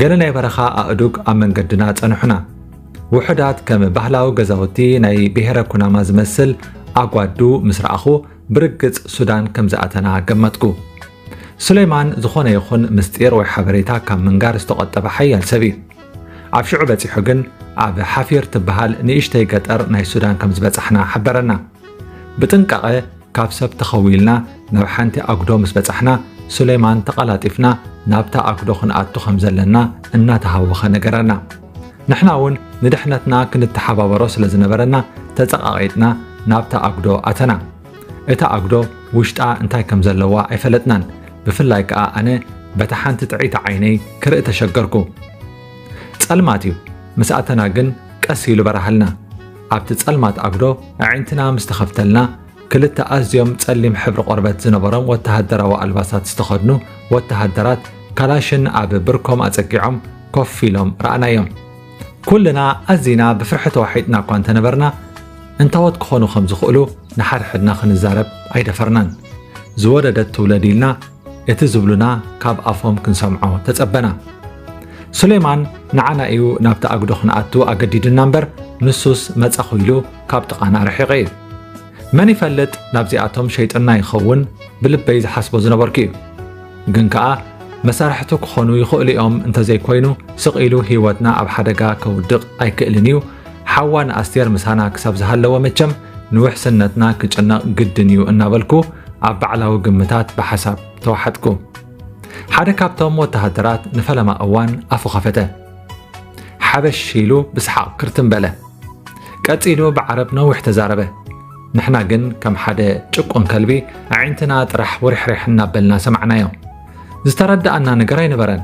ገለ ናይ በረኻ ኣእዱግ ኣብ መንገድና ጸንሑና። ውሑዳት ከም ባህላዊ ገዛውቲ ናይ ብሄረ ኩናማ ዝመስል ኣጓዱ ምስ ረኣኹ ብርግጽ ሱዳን ከም ዝኣተና ገመትኩ። ሱሌማን ዝኾነ ይኹን ምስጢር ወይ ሓበሬታ ካብ ምንጋር ዝተቖጠበ ሓያል ሰብ እዩ። ኣብ ሽዑ በጺሑ ግን ኣብ ሓፊር ትበሃል ንእሽተይ ገጠር ናይ ሱዳን ከም ዝበጻሕና ሓበረና። ብጥንቃቐ ካብ ሰብ ተኸዊልና ናብ ሓንቲ ኣጉዶ ምስ በጻሕና ሱሌማን ተቐላጢፍና ናብታ ኣጉዶ ክንኣቱ ከም ዘለና እናተሃወኸ ነገረና። ንሕና እውን ንድሕነትና ክንተሓባበሮ ስለ ዝነበረና ተጸቓቒጥና ናብታ ኣጉዶ ኣተና። እታ ኣጉዶ ውሽጣ እንታይ ከም ዘለዋ ኣይፈለጥናን። ብፍላይ ከኣ ኣነ በታ ሓንቲ ጥዕይቲ ዓይነይ ክርኢ ተሸገርኩ። ጸልማት እዩ። ምስ ኣተና ግን ቀስ ኢሉ በራሃልና። ኣብቲ ጸልማት ኣጉዶ ኣዒንትና ምስ ተኸፍተልና ክልተ ኣዝዮም ጸሊም ሕብሪ ቆርበት ዝነበሮም ወተሃደራዊ ኣልባሳት ዝተኸድኑ ወተሃደራት ካላሽን ኣብ ብርኮም ኣጸጊዖም ኮፍ ኢሎም ረኣናዮም። ኩልና ኣዚና ብፍርሒ ተዋሒጥና እኳ እንተነበርና፣ እንታዎት ክኾኑ ከም ዝኽእሉ ንሓድሕድና ክንዛረብ ኣይደፈርናን። ዝወደደት ትውለድ ኢልና እቲ ዝብሉና ካብ ኣፎም ክንሰምዖ ተጸበና። ሱሌማን ንዓና እዩ ናብቲ ኣጉዶ ክንኣቱ ኣገዲዱና እምበር፣ ንሱስ መጻኹ ኢሉ ካብ ጥቓና ርሒቑ እዩ። መን ይፈልጥ ናብዚኣቶም ሸይጥና ይኸውን ብልበይ ዝሓስቦ ዝነበርኩ እዩ። ግን ከኣ መሳርሕቱ ክኾኑ ይኽእሉ እዮም እንተዘይኮይኑ ስቕ ኢሉ ህይወትና ኣብ ሓደጋ ከውድቕ ኣይክእልን እዩ። ሓዋ ንኣስቴር ምሳና ክሳብ ዝሃለወ መቸም ንውሕስነትና ክጭነቕ ግድን እዩ እናበልኩ ኣብ ባዕላዊ ግምታት ብሓሳብ ተዋሓጥኩ። ሓደ ካብቶም ወተሃደራት ንፈለማ እዋን ኣፉ ኸፈተ። ሓበሽ ኢሉ ብሰሓቕ ክርትም በለ። ቀጺሉ ብዓረብ ነዊሕ ተዛረበ። ንሕና ግን ከም ሓደ ጭቁን ከልቢ ኣዒንትና ጥራሕ ውርሕርሕ እናበልና ሰማዕናዮ። ዝተረዳኣና ነገር ኣይነበረን።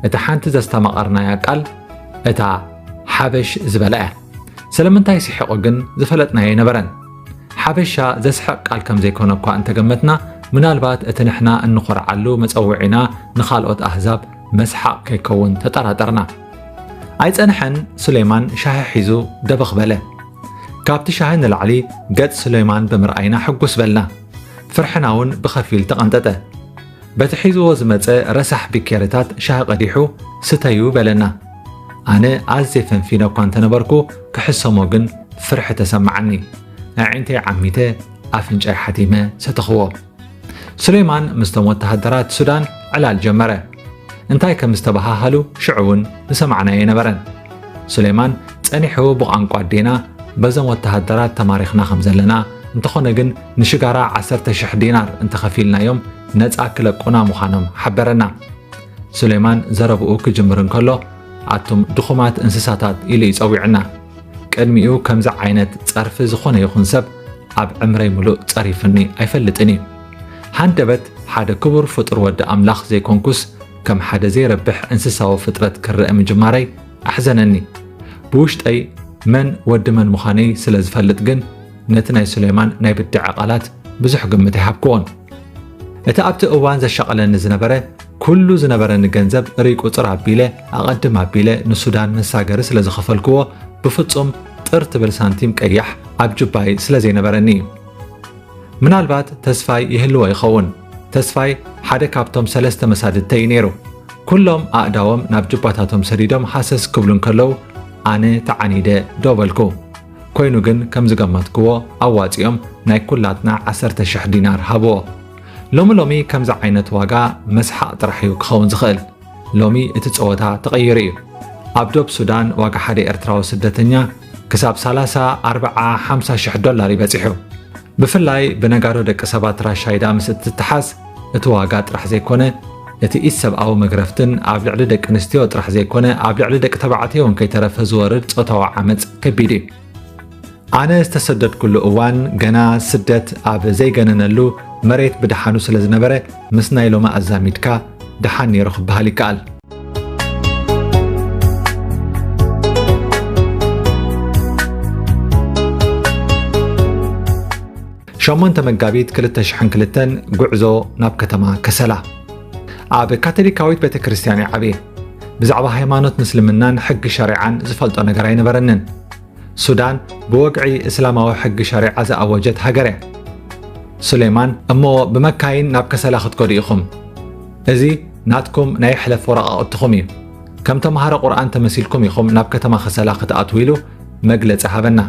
እታ ሓንቲ ዘስተማቐርናያ ቃል እታ ሓበሽ ዝበላ እያ። ስለምንታይ ስሒቑ ግን ዝፈለጥናዮ ኣይነበረን። ሓበሻ ዘስሕቕ ቃል ከም ዘይኮነ እኳ እንተገመትና፣ ምናልባት እቲ ንሕና እንኾርዓሉ መጸውዒና ንኻልኦት ኣህዛብ መስሓቕ ከይከውን ተጠራጠርና። ኣይጸንሐን፣ ሱሌማን ሻሂ ሒዙ ደበኽ በለ። ካብቲ ሻሂ ንላዕሊ ገጽ ሱሌማን ብምርኣይና ሕጉስ በልና። ፍርሕና እውን ብኸፊል ተቐንጠጠ። በቲ ሒዝዎ ዝመጸ ረሳሕ ቢኬሪታት ሻሂ ቀዲሑ፣ "ስተዩ" በለና። ኣነ ኣዝየ ፈንፊነ እኳ እንተነበርኩ፣ ክሕሰሞ ግን ፍርሒ ተሰማዓኒ። ኣዒንተይ ዓሚተ፣ ኣፍንጫይ ሓቲመ ሰተኽዎ። ሱሌማን ምስቶም ወተሃደራት ሱዳን ዕላል ጀመረ። እንታይ ከም ዝተበሃሃሉ ሽዑ እውን ዝሰማዕናዮ ኣይነበረን። ሱሌማን ጸኒሑ ብቋንቋ ኣዴና በዞም ወተሃደራት ተማሪኽና ከም ዘለና፣ እንተኾነ ግን ንሽጋራ ዓሰርተ ሽሕ ዲናር እንተኸፊልናዮም ነጻ ክለቁና ምዃኖም ሓበረና። ሱሌማን ዘረብኡ ክጅምር እንከሎ፣ ኣቱም ድኹማት እንስሳታት ኢሉ ይጸዊዕና። ቅድሚኡ ከምዚ ዓይነት ጸርፊ ዝኾነ ይኹን ሰብ ኣብ ዕምረይ ምሉእ ጸሪፍኒ ኣይፈልጥን እዩ። ሃንደበት ሓደ ክቡር ፍጡር ወዲ ኣምላኽ ዘይኮንኩስ፣ ከም ሓደ ዘይረብሕ እንስሳዊ ፍጥረት ክረአ ምጅማረይ ኣሕዘነኒ። ብውሽጠይ መን ወዲ መን ምዃነይ ስለ ዝፈልጥ ግን፣ ነቲ ናይ ሱሌማን ናይ ብድዐ ቃላት ብዙሕ ግምት ኣይሃብክዎን። እቲ ኣብቲ እዋን ዘሻቐለኒ ዝነበረ፣ ኩሉ ዝነበረኒ ገንዘብ ርይ ቁጽር ኣቢለ፣ ኣቐድም ኣቢለ ንሱዳን መሳገሪ ስለ ዝኸፈልክዎ፣ ብፍጹም ጥር ትብል ሳንቲም ቀያሕ ኣብ ጁባይ ስለ ዘይነበረኒ እዩ። ምናልባት ተስፋይ ይህልዎ ይኸውን። ተስፋይ ሓደ ካብቶም ሰለስተ መሳድድተይ እዩ ነይሩ። ኩሎም ኣእዳዎም ናብ ጁባታቶም ሰዲዶም ሃሰስ ክብሉ እንከለዉ፣ ኣነ ተዓኒደ ደው በልኩ። ኮይኑ ግን ከም ዝገመትክዎ ኣዋጺኦም ናይ ኩላትና ዓሰርተ ሽሕ ዲናር ሃብዎ። ሎሚ ሎሚ ከምዚ ዓይነት ዋጋ መስሓቕ ጥራሕ እዩ ክኸውን ዝኽእል። ሎሚ እቲ ጸወታ ተቐይሩ እዩ። ኣብ ዶብ ሱዳን ዋጋ ሓደ ኤርትራዊ ስደተኛ ክሳብ ሰላሳ፣ ኣርብዓ፣ ሓምሳ ሽሕ ዶላር እዩ በጺሑ። ብፍላይ ብነጋዶ ደቂ ሰባት ራሻይዳ ምስ እትተሓዝ፣ እቲ ዋጋ ጥራሕ ዘይኮነ፣ እቲ ኢድ ሰብኣዊ መግረፍትን ኣብ ልዕሊ ደቂ ኣንስትዮ ጥራሕ ዘይኮነ፣ ኣብ ልዕሊ ደቂ ተባዕትዮ እውን ከይተረፈ ዝወርድ ጾታዊ ዓመጽ ከቢድ እዩ። ኣነ ዝተሰደድኩሉ እዋን ገና ስደት ኣብ ዘይገነነሉ መሬት ብደሓኑ ስለ ዝነበረ፣ ምስ ናይ ሎሚ ኣዛሚድካ ደሓን ነይሩ ክበሃል ይከኣል። ሸሞንተ መጋቢት ክልተ ሽሕን ክልተን፣ ጉዕዞ ናብ ከተማ ከሰላ። ኣብ ካቶሊካዊት ቤተ ክርስቲያን እየ ዓብየ። ብዛዕባ ሃይማኖት ምስልምናን ሕጊ ሸሪዓን ዝፈልጦ ነገር ኣይነበረንን። ሱዳን ብወግዒ እስላማዊ ሕጊ ሸሪዓ ዝኣወጀት ሃገር እያ። ሱሌማን፣ እሞ ብመካይን ናብ ከሰላ ክትከዱ ኢኹም። እዚ ናትኩም ናይ ሕለፍ ወረቓቕትኹም እዩ። ከም ተምሃሮ ቁርኣን ተመሲልኩም ኢኹም ናብ ከተማ ከሰላ ክትኣትዉ፣ ኢሉ መግለጺ ሃበና።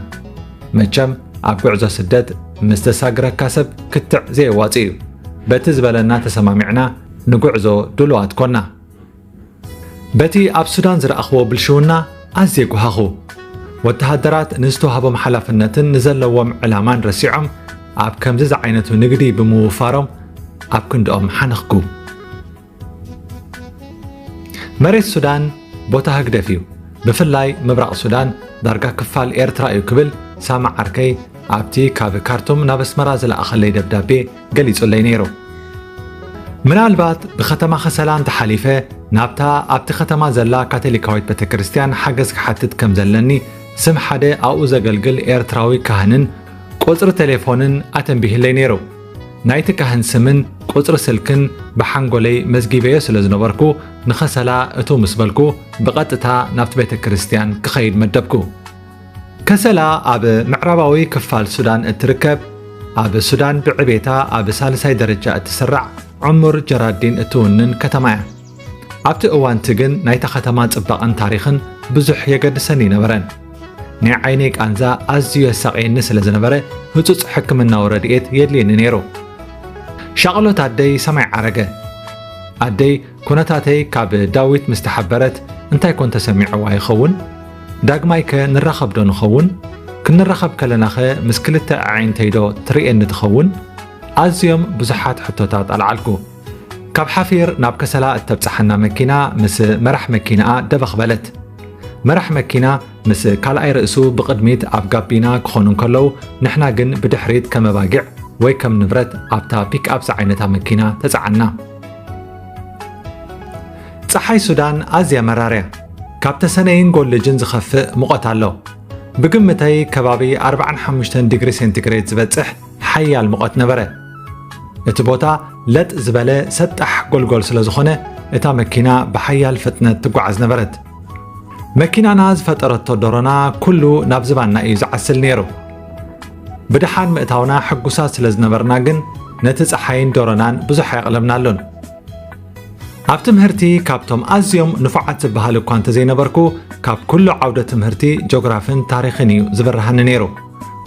መቸም ኣብ ጉዕዞ ስደት ምስ ዘሳግረካ ሰብ ክትዕ ዘየዋጽእ እዩ። በቲ ዝበለና ተሰማሚዕና ንጉዕዞ ድሉዋት ኮና። በቲ ኣብ ሱዳን ዝረኣኽዎ ብልሽውና ኣዝየ ጓሃኹ። ወተሃደራት ንዝተዋህቦም ሓላፍነትን ንዘለዎም ዕላማን ረሲዖም ኣብ ከምዚ ዝዓይነቱ ንግዲ ብምውፋሮም ኣብ ክንድኦም ሓነኽኩ። መሬት ሱዳን ቦታ ህግደፍ እዩ። ብፍላይ ምብራቕ ሱዳን ዳርጋ ክፋል ኤርትራ እዩ ክብል ሳማ ዓርከይ ኣብቲ ካብ ካርቱም ናብ ኣስመራ ዝለኣኸለይ ደብዳቤ ገሊጹለይ ነይሩ። ምናልባት ብከተማ ከሰላ እንተሓሊፈ ናብታ ኣብቲ ከተማ ዘላ ካቶሊካዊት ቤተክርስትያን ሓገዝ ክሓትት ከም ዘለኒ ስም ሓደ ኣብኡ ዘገልግል ኤርትራዊ ካህንን ቁጽሪ ቴሌፎንን ኣተንቢህለይ ነይሩ። ናይቲ ካህን ስምን ቁጽሪ ስልክን ብሓንጎለይ መዝጊበዮ ስለ ዝነበርኩ፣ ንኸሰላ እትው ምስ በልኩ፣ ብቐጥታ ናብቲ ቤተ ክርስትያን ክኸይድ መደብኩ። ከሰላ ኣብ ምዕራባዊ ክፋል ሱዳን እትርከብ፣ ኣብ ሱዳን ብዕቤታ ኣብ ሳልሳይ ደረጃ እትስራዕ፣ ዕሙር ጀራዲን እትውንን ከተማ እያ። ኣብቲ እዋንቲ ግን ናይታ ከተማ ጽባቐን ታሪኽን ብዙሕ የገድሰኒ ኣይነበረን። ናይ ዓይነይ ቃንዛ ኣዝዩ የሳቕየኒ ስለ ዝነበረ፣ ህጹጽ ሕክምናዊ ረድኤት የድልየኒ ነይሩ። ሻቕሎት ኣደይ ሰማይ ዓረገ። ኣደይ ኩነታተይ ካብ ዳዊት ምስ ተሓበረት፣ እንታይ ኮን ተሰሚዕዋ ይኸውን? ዳግማይከ ንራኸብ ዶ ንኸውን? ክንራኸብ ከለናኸ ምስ ክልተ ኣዒንተይ ዶ ትርእየኒ ትኸውን? ኣዝዮም ብዙሓት ሕቶታት ኣልዓልኩ። ካብ ሓፊር ናብ ከሰላ እተብጽሓና መኪና ምስ መራሕ መኪናኣ ደበኽ በለት። መራሕ መኪና ምስ ካልኣይ ርእሱ ብቕድሚት ኣብ ጋቢና ክኾኑ እንከለዉ፣ ንሕና ግን ብድሕሪት ከም ኣባጊዕ ወይ ከም ንብረት ኣብታ ፒክኣፕ ዝዓይነታ መኪና ተጻዓንና። ጸሓይ ሱዳን ኣዝያ መራር እያ። ካብ ተሰነይን ጎልጅን ዝኸፍእ ሙቐት ኣሎ። ብግምተይ ከባቢ ኣርባዓን ሓሙሽተን ዲግሪ ሴንቲግሬድ ዝበጽሕ ሓያል ሙቐት ነበረ። እቲ ቦታ ለጥ ዝበለ ሰጣሕ ጎልጎል ስለ ዝኾነ፣ እታ መኪና ብሓያል ፍጥነት ትጓዓዝ ነበረት። መኪናና ዝፈጠረቶ ዶሮና ኩሉ ናብ ዝባንና እዩ ዝዓስል ነይሩ። ብደሓን ምእታውና ሕጉሳት ስለ ዝነበርና ግን፣ ነቲ ጸሓይን ዶሮናን ብዙሕ ኣየቕለብናሉን። ኣብ ትምህርቲ ካብቶም ኣዝዮም ንፉዓት ዝበሃል እኳ እንተዘይነበርኩ፣ ካብ ኩሉ ዓውደ ትምህርቲ ጆግራፍን ታሪኽን እዩ ዝብርሃኒ ነይሩ።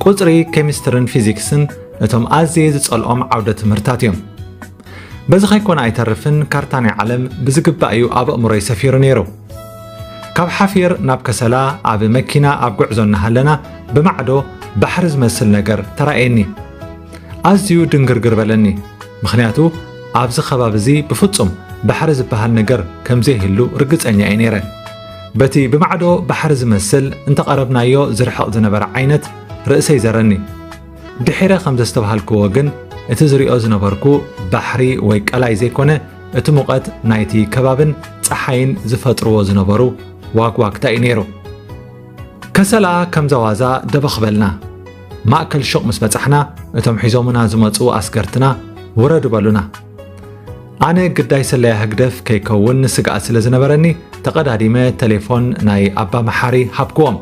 ቁጽሪ፣ ኬሚስትርን ፊዚክስን እቶም ኣዝየ ዝጸልኦም ዓውደ ትምህርታት እዮም። በዚ ከይኮነ ኣይተርፍን፣ ካርታ ናይ ዓለም ብዝግባእ እዩ ኣብ ኣእምሮይ ሰፊሩ ነይሩ። ካብ ሓፊር ናብ ከሰላ ኣብ መኪና ኣብ ጉዕዞ እናሃለና ብማዕዶ ባሕሪ ዝመስል ነገር ተራእየኒ። ኣዝዩ ድንግርግር በለኒ፣ ምኽንያቱ ኣብዚ ከባቢ እዚ ብፍጹም ባሕሪ ዝበሃል ነገር ከም ዘይህሉ ርግጸኛ እየ ነይረ። በቲ ብማዕዶ ባሕሪ ዝመስል እንተቐረብናዮ ዝርሕቕ ዝነበረ ዓይነት ርእሰይ ዘረኒ። ድሒረ ከም ዘስተብሃልክዎ ግን እቲ ዝሪኦ ዝነበርኩ ባሕሪ ወይ ቀላይ ዘይኮነ እቲ ሙቐት ናይቲ ከባብን ጸሓይን ዝፈጥርዎ ዝነበሩ ዋግዋግታ እዩ ነይሩ። ከሰላ ከም ዘዋዛ ደበኽ በልና። ማእከል ሹቕ ምስ በጻሕና እቶም ሒዞምና ዝመጹ ኣስገርትና ውረዱ በሉና። ኣነ ግዳይ ስለያ ህግደፍ ከይከውን ስግኣት ስለ ዝነበረኒ ተቐዳዲመ ቴሌፎን ናይ ኣባ መሓሪ ሃብክዎም።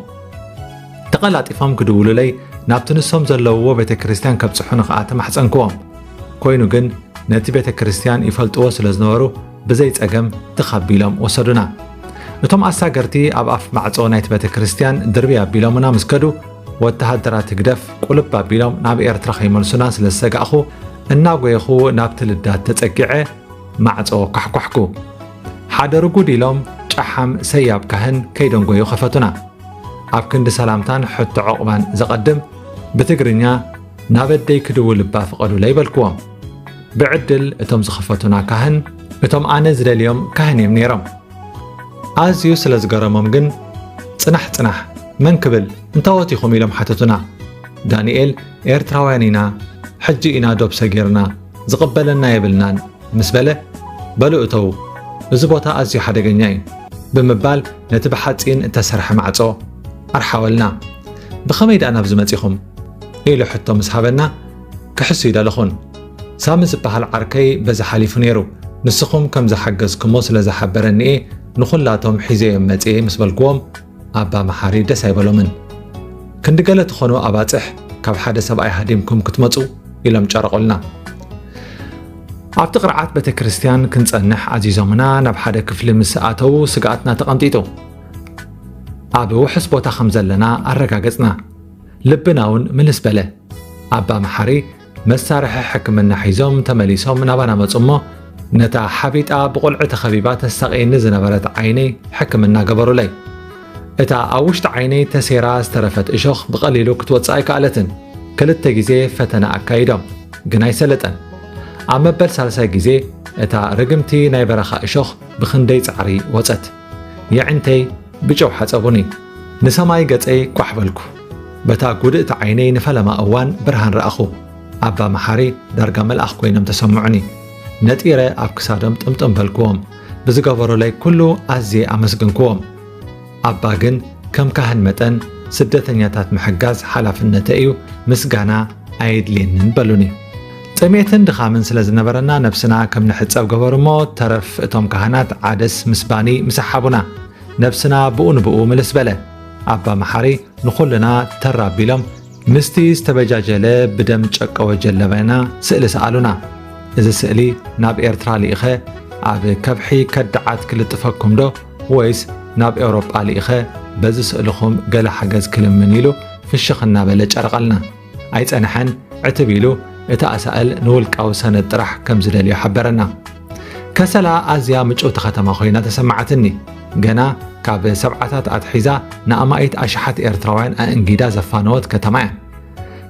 ተቐላጢፎም ክድውሉለይ ናብቲ ንሶም ዘለውዎ ቤተ ክርስቲያን ከብጽሑኒ ኸኣ ተማሕጸንክዎም። ኮይኑ ግን ነቲ ቤተ ክርስቲያን ይፈልጥዎ ስለ ዝነበሩ ብዘይ ጸገም ትኽ ኣቢሎም ወሰዱና። እቶም ኣሳገርቲ ኣብ ኣፍ ማዕጾ ናይቲ ቤተ ክርስቲያን ድርብይ ኣቢሎምና ምስ ከዱ፣ ወተሃደራት ህግደፍ ቁልብ ኣቢሎም ናብ ኤርትራ ከይመልሱና ስለ ዝሰጋእኹ፣ እናጎየኹ ናብቲ ልዳት ተጸጊዐ ማዕጾ ኳሕኳሕኩ። ሓደ ርጉድ ኢሎም ጨሓም ሰያብ ካህን ከይደንጎዩ ከፈቱና። ኣብ ክንዲ ሰላምታን ሕቶ ዑቕባን ዘቐድም ብትግርኛ፣ ናብ ኣደይ ክድውል እባ ፍቐዱለይ በልክዎም። ብዕድል እቶም ዝኸፈቱና ካህን እቶም ኣነ ዝደልዮም ካህን እዮም ነይሮም። ኣዝዩ ስለ ዝገረሞም ግን፣ ጽናሕ ጽናሕ፣ መን ክብል፣ እንታዎት ኢኹም ኢሎም ሓተቱና። ዳንኤል፣ ኤርትራውያን ኢና፣ ሕጂ ኢና ዶብ ሰጊርና፣ ዝቕበለና የብልናን ምስ በለ፣ በሉ እተዉ፣ እዚ ቦታ ኣዝዩ ሓደገኛ እዩ ብምባል ነቲ ብሓጺን እተሰርሐ ማዕጾ ኣርሓወልና። ብኸመይ ደኣ ናብዚ መጺኹም? ኢሉ ሕቶ ምስ ሃበና፣ ክሕሱ ይደለኹን። ሳሚ ዝበሃል ዓርከይ በዚ ሓሊፉ ነይሩ። ንስኹም ከም ዝሓገዝኩሞ ስለ ዝሓበረኒ እየ ንኹላቶም ሒዘዮም መጺኤ ምስ በልክዎም፣ ኣባ መሓሪ ደስ ኣይበሎምን። ክንዲ ገለ ትኾኑ ኣባጽሕ ካብ ሓደ ሰብኣይ ሃዲምኩም ክትመጹ ኢሎም ጨረቑልና። ኣብቲ ቅርዓት ቤተ ክርስቲያን ክንጸንሕ ኣዚዞምና ናብ ሓደ ክፍሊ ምስ ኣተዉ ስግኣትና ተቐንጢጡ። ኣብ ውሑስ ቦታ ከም ዘለና ኣረጋገጽና። ልብና እውን ምልስ በለ። ኣባ መሓሪ መሳርሒ ሕክምና ሒዞም ተመሊሶም ናባና መጹ እሞ፣ ነታ ሓቢጣ ብቑልዒ ተኸቢባ ተሳቕየኒ ዝነበረት ዓይነይ ሕክምና ገበሩለይ። እታ ኣብ ውሽጢ ዓይነይ ተሴራ ዝተረፈት እሾኽ ብቐሊሉ ክትወጽእ ኣይከኣለትን። ክልተ ግዜ ፈተነ ኣካይዶም፣ ግን ኣይሰለጠን። ኣብ መበል ሳልሳይ ግዜ እታ ርግምቲ ናይ በረኻ እሾኽ ብኽንደይ ጻዕሪ ወጸት። የዕንተይ ብጨው ሓጸቡኒ። ንሰማይ ገጸይ ኳሕ በልኩ። በታ ጉድእቲ ዓይነይ ንፈለማ እዋን ብርሃን ረኣኹ። ኣባ መሓሪ ዳርጋ መልኣኽ ኮይኖም ተሰምዑኒ። ነጢረ ኣብ ክሳዶም ጥምጥም በልክዎም። ብዝገበሩለይ ኩሉ ኣዝየ ኣመስገንክዎም። ኣባ ግን ከም ካህን መጠን ስደተኛታት ምሕጋዝ ሓላፍነተይ እዩ፣ ምስጋና ኣየድልየንን በሉኒ። ጥሜትን ድኻምን ስለ ዝነበረና ነብስና ከም ንሕጸብ ገበሩ እሞ ተረፍ እቶም ካህናት ዓደስ ምስ ባኒ ምሳሓቡና። ነብስና ብኡ ንብኡ ምልስ በለ። ኣባ መሓሪ ንኹልና ተራ ኣቢሎም ምስቲ ዝተበጃጀለ ብደም ጨቀወ ጀለበና ስእሊ ሰኣሉና። እዚ ስእሊ ናብ ኤርትራ ልኢኸ ኣብ ከብሒ ከዳዓት ክልጥፈኩም ዶ ወይስ ናብ ኤውሮጳ ልኢኸ በዚ ስእልኹም ገለ ሓገዝ ክልምን ኢሉ ፍሽኽ እናበለ ጨረቐልና። ኣይጸንሐን፣ ዕትብ ኢሉ እቲ ኣሳእል ንውልቃዊ ሰነድ ጥራሕ ከም ዝደልዮ ሓበረና። ከሰላ ኣዝያ ምጭውቲ ከተማ ኮይና ተሰማዓትኒ። ገና ካብ ሰብዓታት ኣትሒዛ ንኣማኢት ኣሽሓት ኤርትራውያን ኣእንጊዳ ዘፋነወት ከተማ እያ።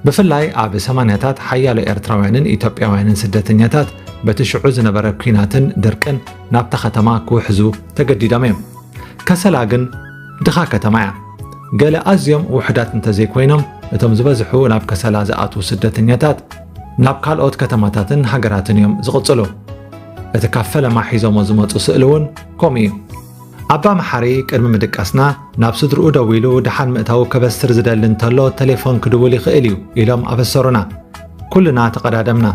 ብፍላይ ኣብ ሰማንያታት ሓያሎ ኤርትራውያንን ኢትዮጵያውያንን ስደተኛታት በቲ ሽዑ ዝነበረ ኲናትን ድርቅን ናብታ ከተማ ክውሕዙ ተገዲዶም እዮም። ከሰላ ግን ድኻ ከተማ እያ። ገለ ኣዝዮም ውሑዳት እንተዘይኮይኖም፣ እቶም ዝበዝሑ ናብ ከሰላ ዝኣትዉ ስደተኛታት ናብ ካልኦት ከተማታትን ሃገራትን እዮም ዝቕጽሉ። እቲ ካብ ፈለማ ሒዞሞ ዝመጹ ስእሊ እውን ከምኡ እዩ። ኣባ መሓሪ ቅድሚ ምድቃስና ናብ ስድርኡ ደዊሉ ደሓን ምእታው ከበስር ዝደሊ እንተሎ ተሌፎን ክድውል ይኽእል እዩ ኢሎም ኣበሰሩና። ኩልና ተቐዳደምና።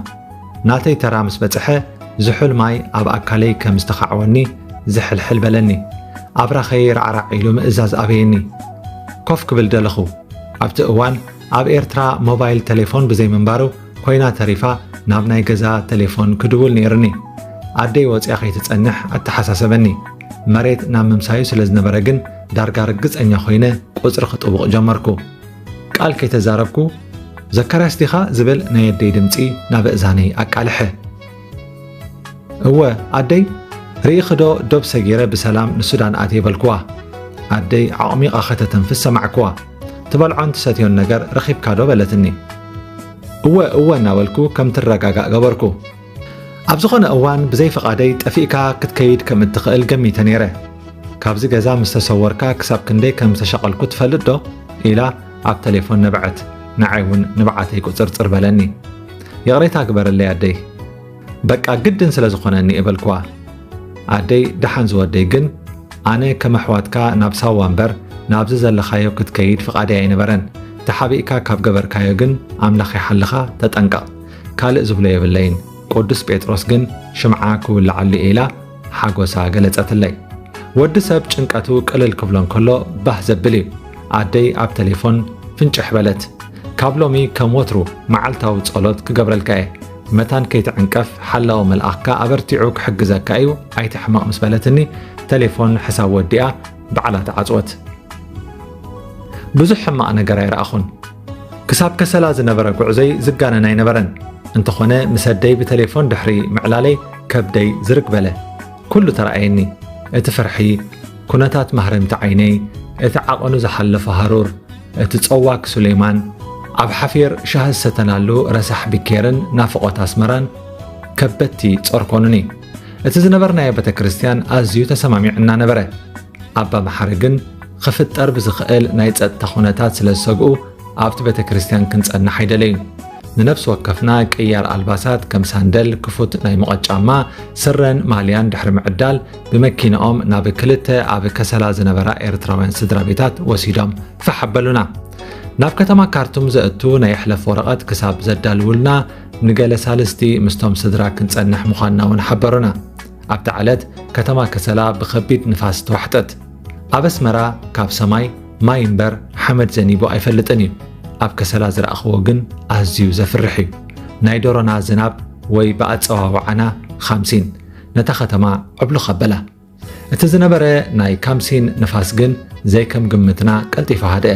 ናተይ ተራ ምስ በጽሐ ዝሑል ማይ ኣብ ኣካለይ ከም ዝተኻዕወኒ ዝሕልሕል በለኒ። ኣብራኸይ ራዕራዕ ኢሉ ምእዛዝ ኣበየኒ። ኮፍ ክብል ደለኹ። ኣብቲ እዋን ኣብ ኤርትራ ሞባይል ተሌፎን ብዘይምንባሩ ኮይና ተሪፋ ናብ ናይ ገዛ ተሌፎን ክድውል ነይሩኒ። ኣደይ ወጽያ ከይትጸንሕ ኣተሓሳሰበኒ። መሬት ናብ ምምሳዩ ስለ ዝነበረ ግን ዳርጋ ርግጸኛ ኮይነ ቁጽሪ ክጥውቕ ጀመርኩ። ቃል ከይተዛረብኩ ዘካርያስ ዲኻ ዝብል ናይ ኣደይ ድምጺ ናብ እዛነይ ኣቃልሐ። እወ ኣደይ፣ ርኢኺ ዶ ዶብ ሰጊረ ብሰላም ንሱዳን ኣትየ በልክዋ። ኣደይ ዓቕሚቓ ከተተንፍስ ሰማዕክዋ። ትበልዖን ትሰትዮን ነገር ረኺብካ ዶ? በለትኒ። እወ፣ እወ እናበልኩ ከም ትረጋጋእ ገበርኩ። ኣብ ዝኾነ እዋን ብዘይ ፍቓደይ ጠፊእካ ክትከይድ ከም እትኽእል ገሚተ ነይረ። ካብዚ ገዛ ምስ ተሰወርካ ክሳብ ክንደይ ከም ዝተሸቐልኩ ትፈልጥ ዶ? ኢላ ኣብ ተሌፎን ነበዐት። ንዓይ እውን ንብዓተይ ቁፅርፅር በለኒ። ይቕሬታ ግበረለይ ኣደይ። በቃ ግድን ስለ ዝኾነኒ እበልክዋ። ኣደይ ደሓን ዝወደይ ግን ኣነ ከም ኣሕዋትካ ናብ ሳዋ እምበር ናብዚ ዘለኻዮ ክትከይድ ፍቓደይ ኣይነበረን። ተሓቢእካ ካብ ገበርካዮ ግን ኣምላኽ ይሓልኻ፣ ተጠንቀቕ። ካልእ ዝብሎ የብለይን። ቅዱስ ጴጥሮስ ግን ሽምዓ ክውልዓሉ እየ ኢላ ሓጎሳ ገለጸትለይ። ወዲ ሰብ ጭንቀቱ ቅልል ክብሎ እንከሎ ባህ ዘብል እዩ። ኣደይ ኣብ ተሌፎን ፍንጭሕ በለት። ካብ ሎሚ ከም ወትሩ መዓልታዊ ጸሎት ክገብረልካ እየ። መታን ከይትዕንቀፍ ሓላዊ መልኣኽካ ኣበርቲዑ ክሕግዘካ እዩ፣ ኣይትሕመቕ ምስ በለትኒ ተሌፎን ሕሳብ ወዲኣ ባዕላ ተዓጽወት። ብዙሕ ሕማቕ ነገር ኣይረኣኹን። ክሳብ ከሰላ ዝነበረ ጉዕዞይ ዝጋነን ኣይነበረን። እንተኾነ ምስ ኣደይ ብተሌፎን ድሕሪ ምዕላለይ ከብደይ ዝርግ በለ። ኩሉ ተረኣየኒ። እቲ ፍርሒ፣ ኩነታት ማህረምቲ ዓይነይ፣ እቲ ዓቐኑ ዝሓለፈ ሃሩር፣ እቲ ጸዋግ ሱሌማን፣ ኣብ ሓፊር ሻሂ ዝሰተናሉ ረሳሕ ቢኬርን ናፍቖት ኣስመራን ከበድቲ ጾር ኮኑኒ። እቲ ዝነበርናዮ ቤተ ክርስቲያን ኣዝዩ ተሰማሚዑና ነበረ። ኣባ መሓሪ ግን ክፍጠር ብዝኽእል ናይ ጸጥታ ኩነታት ስለ ዝሰግኡ ኣብቲ ቤተ ክርስቲያን ክንጸንሕ ኣይደለዩን። ንነፍሲ ወከፍና ቅያር ኣልባሳት ከም ሳንደል፣ ክፉት ናይ ሙቐት ጫማ፣ ስረን ማልያን ድሕሪ ምዕዳል ብመኪናኦም ናብ ክልተ ኣብ ከሰላ ዝነበራ ኤርትራውያን ስድራ ቤታት ወሲዶም ፋሕ ኣበሉና። ናብ ከተማ ካርቱም ዘእቱ ናይ የሕለፍ ወረቐት ክሳብ ዘዳልውልና ንገለ ሳልስቲ ምስቶም ስድራ ክንጸንሕ ምዃንና እውን ሓበሩና። ኣብታ ዕለት ከተማ ከሰላ ብኸቢድ ንፋስ ተዋሕጠት። ኣብ ኣስመራ ካብ ሰማይ ማይ እምበር ሓመድ ዘኒቡ ኣይፈልጥን እዩ። ኣብ ከሰላ ዝረኣኽዎ ግን ኣዝዩ ዘፍርሕ እዩ። ናይ ዶሮና ዝናብ ወይ ብኣጸዋውዓና ኻምሲን ነታ ከተማ ዕብሉኽ ኣበላ። እቲ ዝነበረ ናይ ካምሲን ንፋስ ግን ዘይከም ግምትና ቀልጢፉ ሃድአ።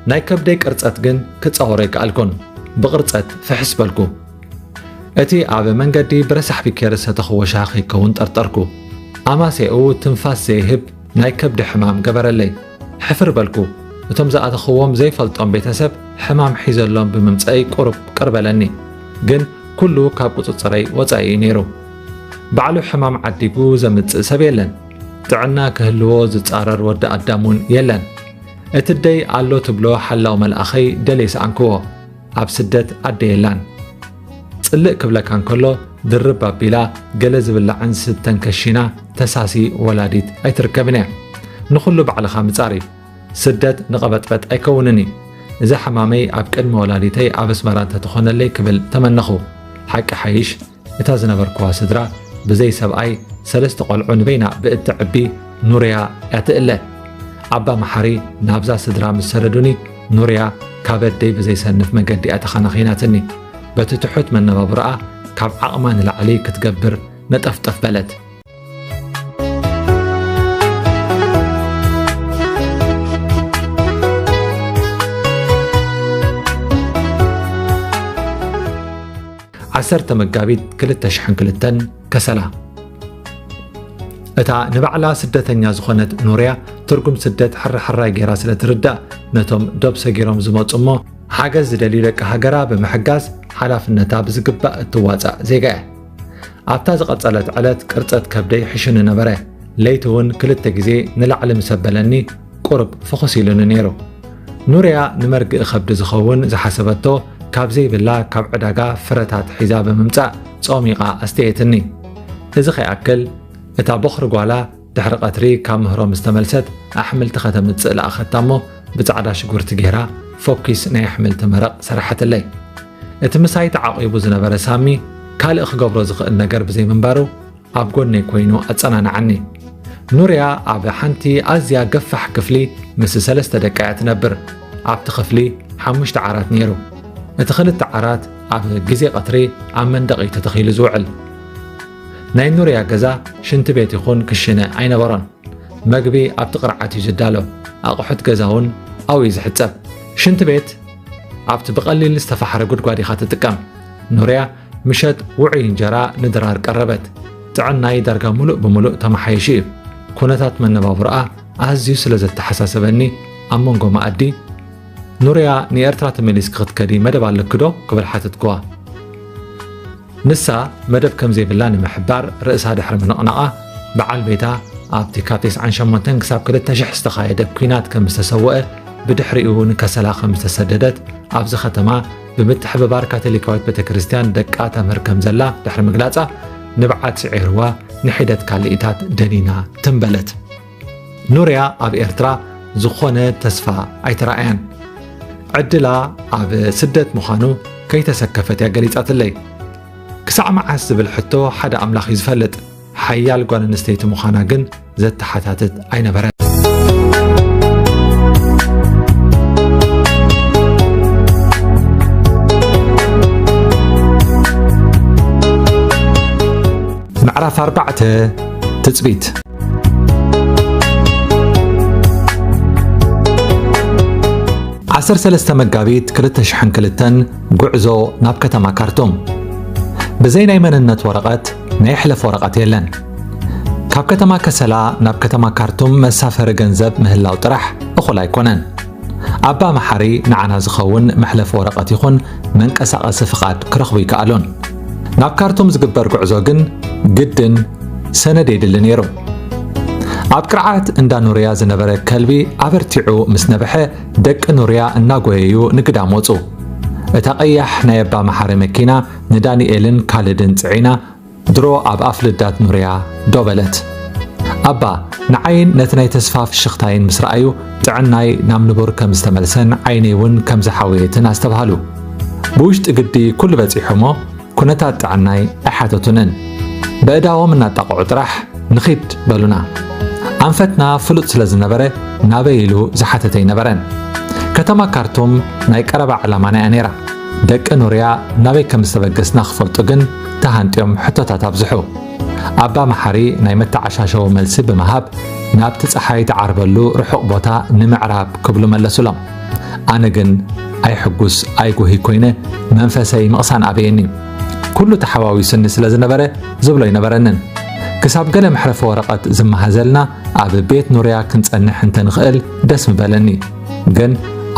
ናይ ከብደይ ቅርጸት ግን ክጻወሮ ኣይከኣልኩን። ብቕርጸት ፍሕስ በልኩ። እቲ ኣብ መንገዲ ብረሳሕ ቢኬር ዝሰተኽዎ ሻሂ ከይከውን ጠርጠርኩ። ኣማሴኡ ትንፋስ ዘይህብ ናይ ከብዲ ሕማም ገበረለይ። ሕፍር በልኩ። እቶም ዝኣተኽዎም ዘይፈልጦም ቤተሰብ ሕማም ሒዘሎም ብምምጸእይ ቁሩብ ቅር በለኒ። ግን ኩሉ ካብ ቁጽጽረይ ወጻኢ እዩ ነይሩ። ባዕሉ ሕማም ዓዲጉ ዘምጽእ ሰብ የለን። ጥዕና ክህልዎ ዝጻረር ወዲ ኣዳም እውን የለን። እቲ ደይ ኣሎ ትብሎ ሓላው መልኣኸይ ደልየ ሰኣንክዎ። ኣብ ስደት ኣደ የላን። ጽልእ ክብለካ እንከሎ ድርብ ኣቢላ ገለ ዝብላዕን ዝስተን ከሺና ተሳሲ ወላዲት ኣይትርከብን እያ። ንኹሉ ባዕልኻ ምጻር እዩ። ስደት ንቐበጥበጥ ኣይከውንን እዩ። እዚ ሕማመይ ኣብ ቅድሚ ወላዲተይ ኣብ ኣስመራ እንተተኾነለይ ክብል ተመነኹ። ሓቂ ሓይሽ እታ ዝነበርክዋ ስድራ ብዘይ ሰብኣይ ሰለስተ ቆልዑ ንበይና ብእትዕቢ ኑርያ እያ ትእለ። ኣባ መሓሪ ናብዛ ስድራ ምስ ሰደዱኒ ኑርያ ካብ ኣደይ ብዘይሰንፍ መገዲ እያ ተኸናኺናትኒ። በቲ ትሑት መነባብሮኣ ካብ ዓቕማ ንላዕሊ ክትገብር ነጠፍጠፍ በለት። ዓሰርተ መጋቢት ክልተ ሽሕን ክልተን ከሰላ። እታ ንባዕላ ስደተኛ ዝኾነት ኑርያ ትርጉም ስደት ሕራሕራይ ገይራ ስለ ትርዳእ ነቶም ዶብ ሰጊሮም ዝመጹ እሞ ሓገዝ ዝደልዩ ደቂ ሃገራ ብምሕጋዝ ሓላፍነታ ብዝግባእ እትዋጻእ ዜጋ እያ። ኣብታ ዝቐጸለት ዕለት ቅርጸት ከብደይ ሕሹኒ ነበረ። ለይቲ እውን ክልተ ግዜ ንላዕሊ ምስ ኣበለኒ ቁሩብ ፍኹስ ኢሉኒ ነይሩ። ኑርያ ንመርግእ ከብዲ ዝኸውን ዝሓሰበቶ ካብ ዘይብላ ካብ ዕዳጋ ፍረታት ሒዛ ብምምጻእ ጾሚቓ ኣስተየትኒ። እዚ ከይኣክል እታ ቦኽሪ ጓላ ድሕሪ ቀትሪ ካብ ምህሮ ምስ ተመልሰት ኣሕምልቲ ከተምጽእ ለኣኸታ እሞ ብጻዕዳ ሽጉርቲ ገይራ ፎኪስ ናይ ኣሕምልቲ መረቕ ሰራሐትለይ። እቲ ምሳይ ተዓቒቡ ዝነበረ ሳሚ ካልእ ክገብሮ ዝኽእል ነገር ብዘይምንባሩ ኣብ ጎነይ ኮይኑ ኣጸናንዓኒ። ኑርያ ኣብ ሓንቲ ኣዝያ ገፋሕ ክፍሊ ምስ ሰለስተ ደቃ እያ ትነብር። ኣብቲ ክፍሊ ሓሙሽተ ዓራት ነይሩ። እቲ ክልተ ዓራት ኣብ ግዜ ቀትሪ ኣብ መንደቕ እዩ ተተኺሉ ዝውዕል። ናይ ኑርያ ገዛ ሽንቲ ቤት ይኹን ክሽነ ኣይነበሮን። መግቢ ኣብቲ ቅርዓት እዩ ዝዳሎ። ኣቑሑት ገዛ እውን ኣብኡ እዩ ዝሕጸብ። ሽንቲ ቤት ኣብቲ ብቐሊል ዝተፋሕረ ጉድጓድ ኢኻ ትጥቀም። ኑርያ ምሸት ውዑይ እንጀራ ንድራር ቀረበት። ጥዕናይ ዳርጋ ሙሉእ ብሙሉእ ተመሓይሹ እዩ። ኩነታት መነባብሮኣ ኣዝዩ ስለ ዘተሓሳሰበኒ፣ ኣብ መንጎ መኣዲ፣ "ኑርያ፣ ንኤርትራ ተመሊስኪ ክትከዲ መደብ ኣለኪ ዶ?" ክብል ሓተትክዋ። ንሳ መደብ ከም ዘይብላ ንምሕባር ርእሳ ድሕሪ ምንቕናቓ፣ በዓል ቤታ ኣብቲ ካብ ተስዓን ሸሞንተን ክሳብ ክልተ ሽሕ ዝተኻየደ ኲናት ከም ዝተሰወአ፣ ብድሕሪኡ ንከሰላ ከም ዝተሰደደት፣ ኣብዚ ከተማ ብምትሕብባር ካቶሊካዊት ቤተ ክርስቲያን ደቃ ተምህር ከም ዘላ ድሕሪ ምግላጻ፣ ንብዓት ስዒርዋ ንሒደት ካልኢታት ደኒና ትም በለት። ኑርያ ኣብ ኤርትራ ዝኾነ ተስፋ ኣይተራእያን። ዕድላ ኣብ ስደት ምዃኑ ከይተሰከፈት እያ ገሊጻትለይ። ክሳዕ መዓስ ዝብል ሕቶ ሓደ ኣምላኽ እዩ ዝፈልጥ። ሓያል ጓል ኣንስተይቲ ምዃና ግን ዘተሓታትት ኣይነበረን። ምዕራፍ ኣርባዕተ፣ ትጽቢት። ዓሰርተ ሰለስተ መጋቢት ክልተ ሽሕን ክልተን፣ ጉዕዞ ናብ ከተማ ካርቱም። ብዘይ ናይ መንነት ወረቐት፣ ናይ ሕለፍ ወረቐት የለን። ካብ ከተማ ከሰላ ናብ ከተማ ካርቱም መሳፈሪ ገንዘብ ምህላው ጥራሕ እኹል ኣይኮነን። ኣባ መሓሪ ንዓና ዝኸውን መሕለፊ ወረቐት ይኹን መንቀሳቐሲ ፍቓድ ክረኽቡ ይከኣሉን። ናብ ካርቱም ዝግበር ጉዕዞ ግን ግድን ሰነድ የድሊ ነይሩ። ኣብ ቅርዓት እንዳ ኑርያ ዝነበረ ከልቢ ኣበርቲዑ ምስ ነብሐ፣ ደቂ ኑርያ እናጎየዩ ንግዳም ወጹ። እታ ቀያሕ ናይ ኣባ መሓሪ መኪና ንዳንኤልን ካልድን ጽዒና ድሮ ኣብ ኣፍ ልዳት ኑርያ ደው በለት። ኣባ፣ ንዓይን ነቲ ናይ ተስፋ ፍሽኽታይን ምስ ረኣዩ፣ ጥዕናይ ናብ ንቡር ከም ዝተመልሰን ዓይነይ እውን ከም ዝሓወየትን ኣስተብሃሉ። ብውሽጢ ግዲ ኩሉ በጺሑ እሞ፣ ኩነታት ጥዕናይ ኣይሓተቱንን። በእዳዎም እናጣቕዑ ጥራሕ፣ "ንኺድ" በሉና። ኣንፈትና ፍሉጥ ስለ ዝነበረ፣ ናበይ ኢሉ ዝሓተተ ኣይነበረን። ከተማ ካርቱም ናይ ቀረባ ዕላማና እያ ነይራ። ደቂ ኑርያ ናበይ ከም ዝተበገስና ክፈልጡ ግን ተሃንጥዮም ሕቶታት ኣብዝሑ። ኣባ መሓሪ ናይ መተዓሻሸዊ መልሲ ብምሃብ፣ ናብቲ ጸሓይ ትዓርበሉ ርሑቕ ቦታ ንምዕራብ ክብሉ መለሱሎም። ኣነ ግን ኣይሕጉስ ኣይጉሂ ኮይነ፣ መንፈሰይ ምቕሳን ኣበየኒ። ኩሉ ተሓዋዊሱኒ ስለ ዝነበረ ዝብሎ ኣይነበረንን። ክሳብ ገለ መሕለፊ ወረቐት ዝመሃዘልና ኣብ ቤት ኑርያ ክንጸንሕ እንተንኽእል ደስ ምበለኒ። ግን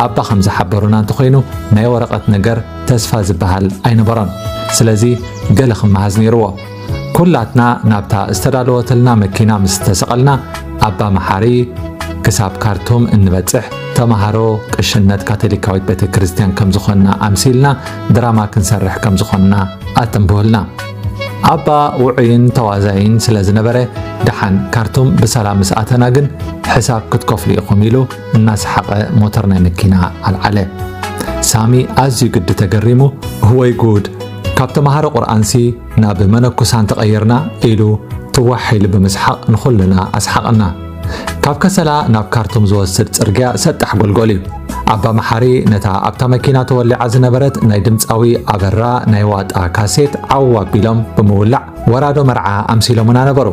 ኣባ ከም ዝሓበሩና እንተኾይኑ፣ ናይ ወረቐት ነገር ተስፋ ዝበሃል ኣይነበሮን። ስለዚ ገለ ክመሃዝ ነይርዎ። ኩላትና ናብታ ዝተዳለወትልና መኪና ምስ ተሰቐልና፣ ኣባ መሓሪ ክሳብ ካርቱም እንበጽሕ፣ ተማሃሮ ቅሽነት ካቶሊካዊት ቤተ ክርስቲያን ከም ዝኾንና ኣምሲልና ድራማ ክንሰርሕ ከም ዝኾንና ኣተንብሁልና። ኣባ ውዑይን ተዋዛይን ስለ ዝነበረ፣ "ደሓን፣ ካርቱም ብሰላም ምስ ኣተና ግን ሕሳብ ክትከፍሉ ኢኹም" ኢሉ እናሰሓቐ ሞተር ናይ መኪና ኣልዓለ። ሳሚ ኣዝዩ ግዲ ተገሪሙ፣ "እወይ ጉድ! ካብ ተማሃሮ ቁርኣንሲ ናብ መነኩሳን ተቐይርና?" ኢሉ ትዋሕ ኢሉ ብምስሓቕ ንኹልና ኣስሓቐና። ካብ ከሰላ ናብ ካርቱም ዝወስድ ጽርግያ ሰጣሕ ጎልጎል እዩ። ኣባ መሓሪ ነታ ኣብታ መኪና ተወሊዓ ዝነበረት ናይ ድምጻዊ ኣበራ ናይ ዋጣ ካሴት ዓው ኣቢሎም ብምውላዕ፣ ወራዶ መርዓ ኣምሲሎምና ነበሩ።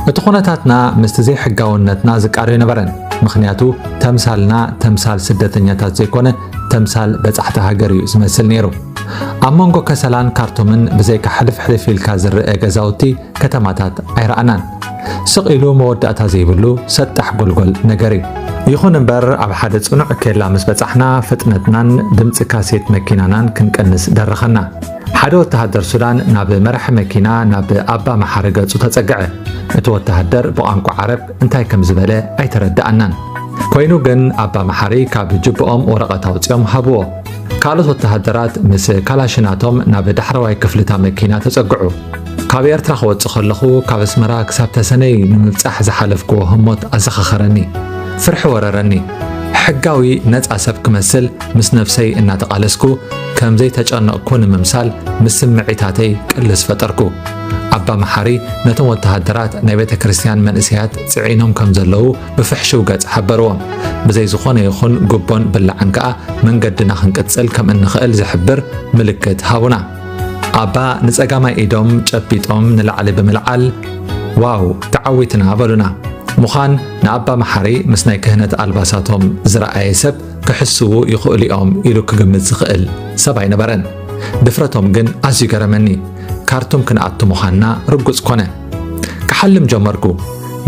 እቲ ኩነታትና ምስቲ ዘይሕጋውነትና ዝቃዶ ኣይነበረን። ምኽንያቱ፣ ተምሳልና ተምሳል ስደተኛታት ዘይኮነ፣ ተምሳል በጻሕቲ ሃገር እዩ ዝመስል ነይሩ። ኣብ መንጎ ከሰላን ካርቱምን ብዘይካ ሕልፍሕልፍ ኢልካ ዝረአ ገዛውቲ፣ ከተማታት ኣይረኣናን። ስቕ ኢሉ መወዳእታ ዘይብሉ ሰጣሕ ጎልጎል ነገር እዩ። ይኹን እምበር፣ ኣብ ሓደ ጽኑዕ ኬላ ምስ በጻሕና፣ ፍጥነትናን ድምጺ ካሴት መኪናናን ክንቀንስ ደረኸና። ሓደ ወተሃደር ሱዳን ናብ መራሒ መኪና፣ ናብ ኣባ መሓሪ ገጹ ተጸግዐ። እቲ ወተሃደር ብቋንቋ ዓረብ እንታይ ከም ዝበለ ኣይተረድኣናን። ኮይኑ ግን፣ ኣባ መሓሪ ካብ ጅብኦም ወረቐት ኣውጺኦም ሃብዎ። ካልኦት ወተሃደራት ምስ ካላሽናቶም ናብ ዳሕረዋይ ክፍልታ መኪና ተጸግዑ። ካብ ኤርትራ ክወጽእ ከለኹ፣ ካብ ኣስመራ ክሳብ ተሰነይ ንምብጻሕ ዝሓለፍክዎ ህሞት ኣዘኻኸረኒ። ፍርሒ ወረረኒ። ሕጋዊ ነጻ ሰብ ክመስል ምስ ነፍሰይ እናተቓለስኩ፣ ከም ዘይተጨነቕኩ ንምምሳል ምስ ስምዒታተይ ቅልስ ፈጠርኩ። ኣባ መሓሪ ነቶም ወተሃደራት ናይ ቤተ ክርስቲያን መንእሰያት ጽዒኖም ከም ዘለዉ ብፍሕሽው ገጽ ሓበርዎም። ብዘይ ዝኾነ ይኹን ጉቦን ብላዕን ከኣ መንገድና ክንቅጽል ከም እንኽእል ዝሕብር ምልክት ሃቡና። ኣባ ንጸጋማይ ኢዶም ጨቢጦም ንላዕሊ ብምልዓል፣ "ዋው፣ ተዓዊትና!" በሉና። ምዃን ንኣባ መሓሪ ምስ ናይ ክህነት ኣልባሳቶም ዝረኣየ ሰብ ክሕስዉ ይኽእሉ እዮም ኢሉ ክግምት ዝኽእል ሰብ ኣይነበረን። ድፍረቶም ግን ኣዝዩ ገረመኒ። ካርቱም ክንኣቱ ምዃንና ርጉጽ ኮነ። ክሓልም ጀመርኩ።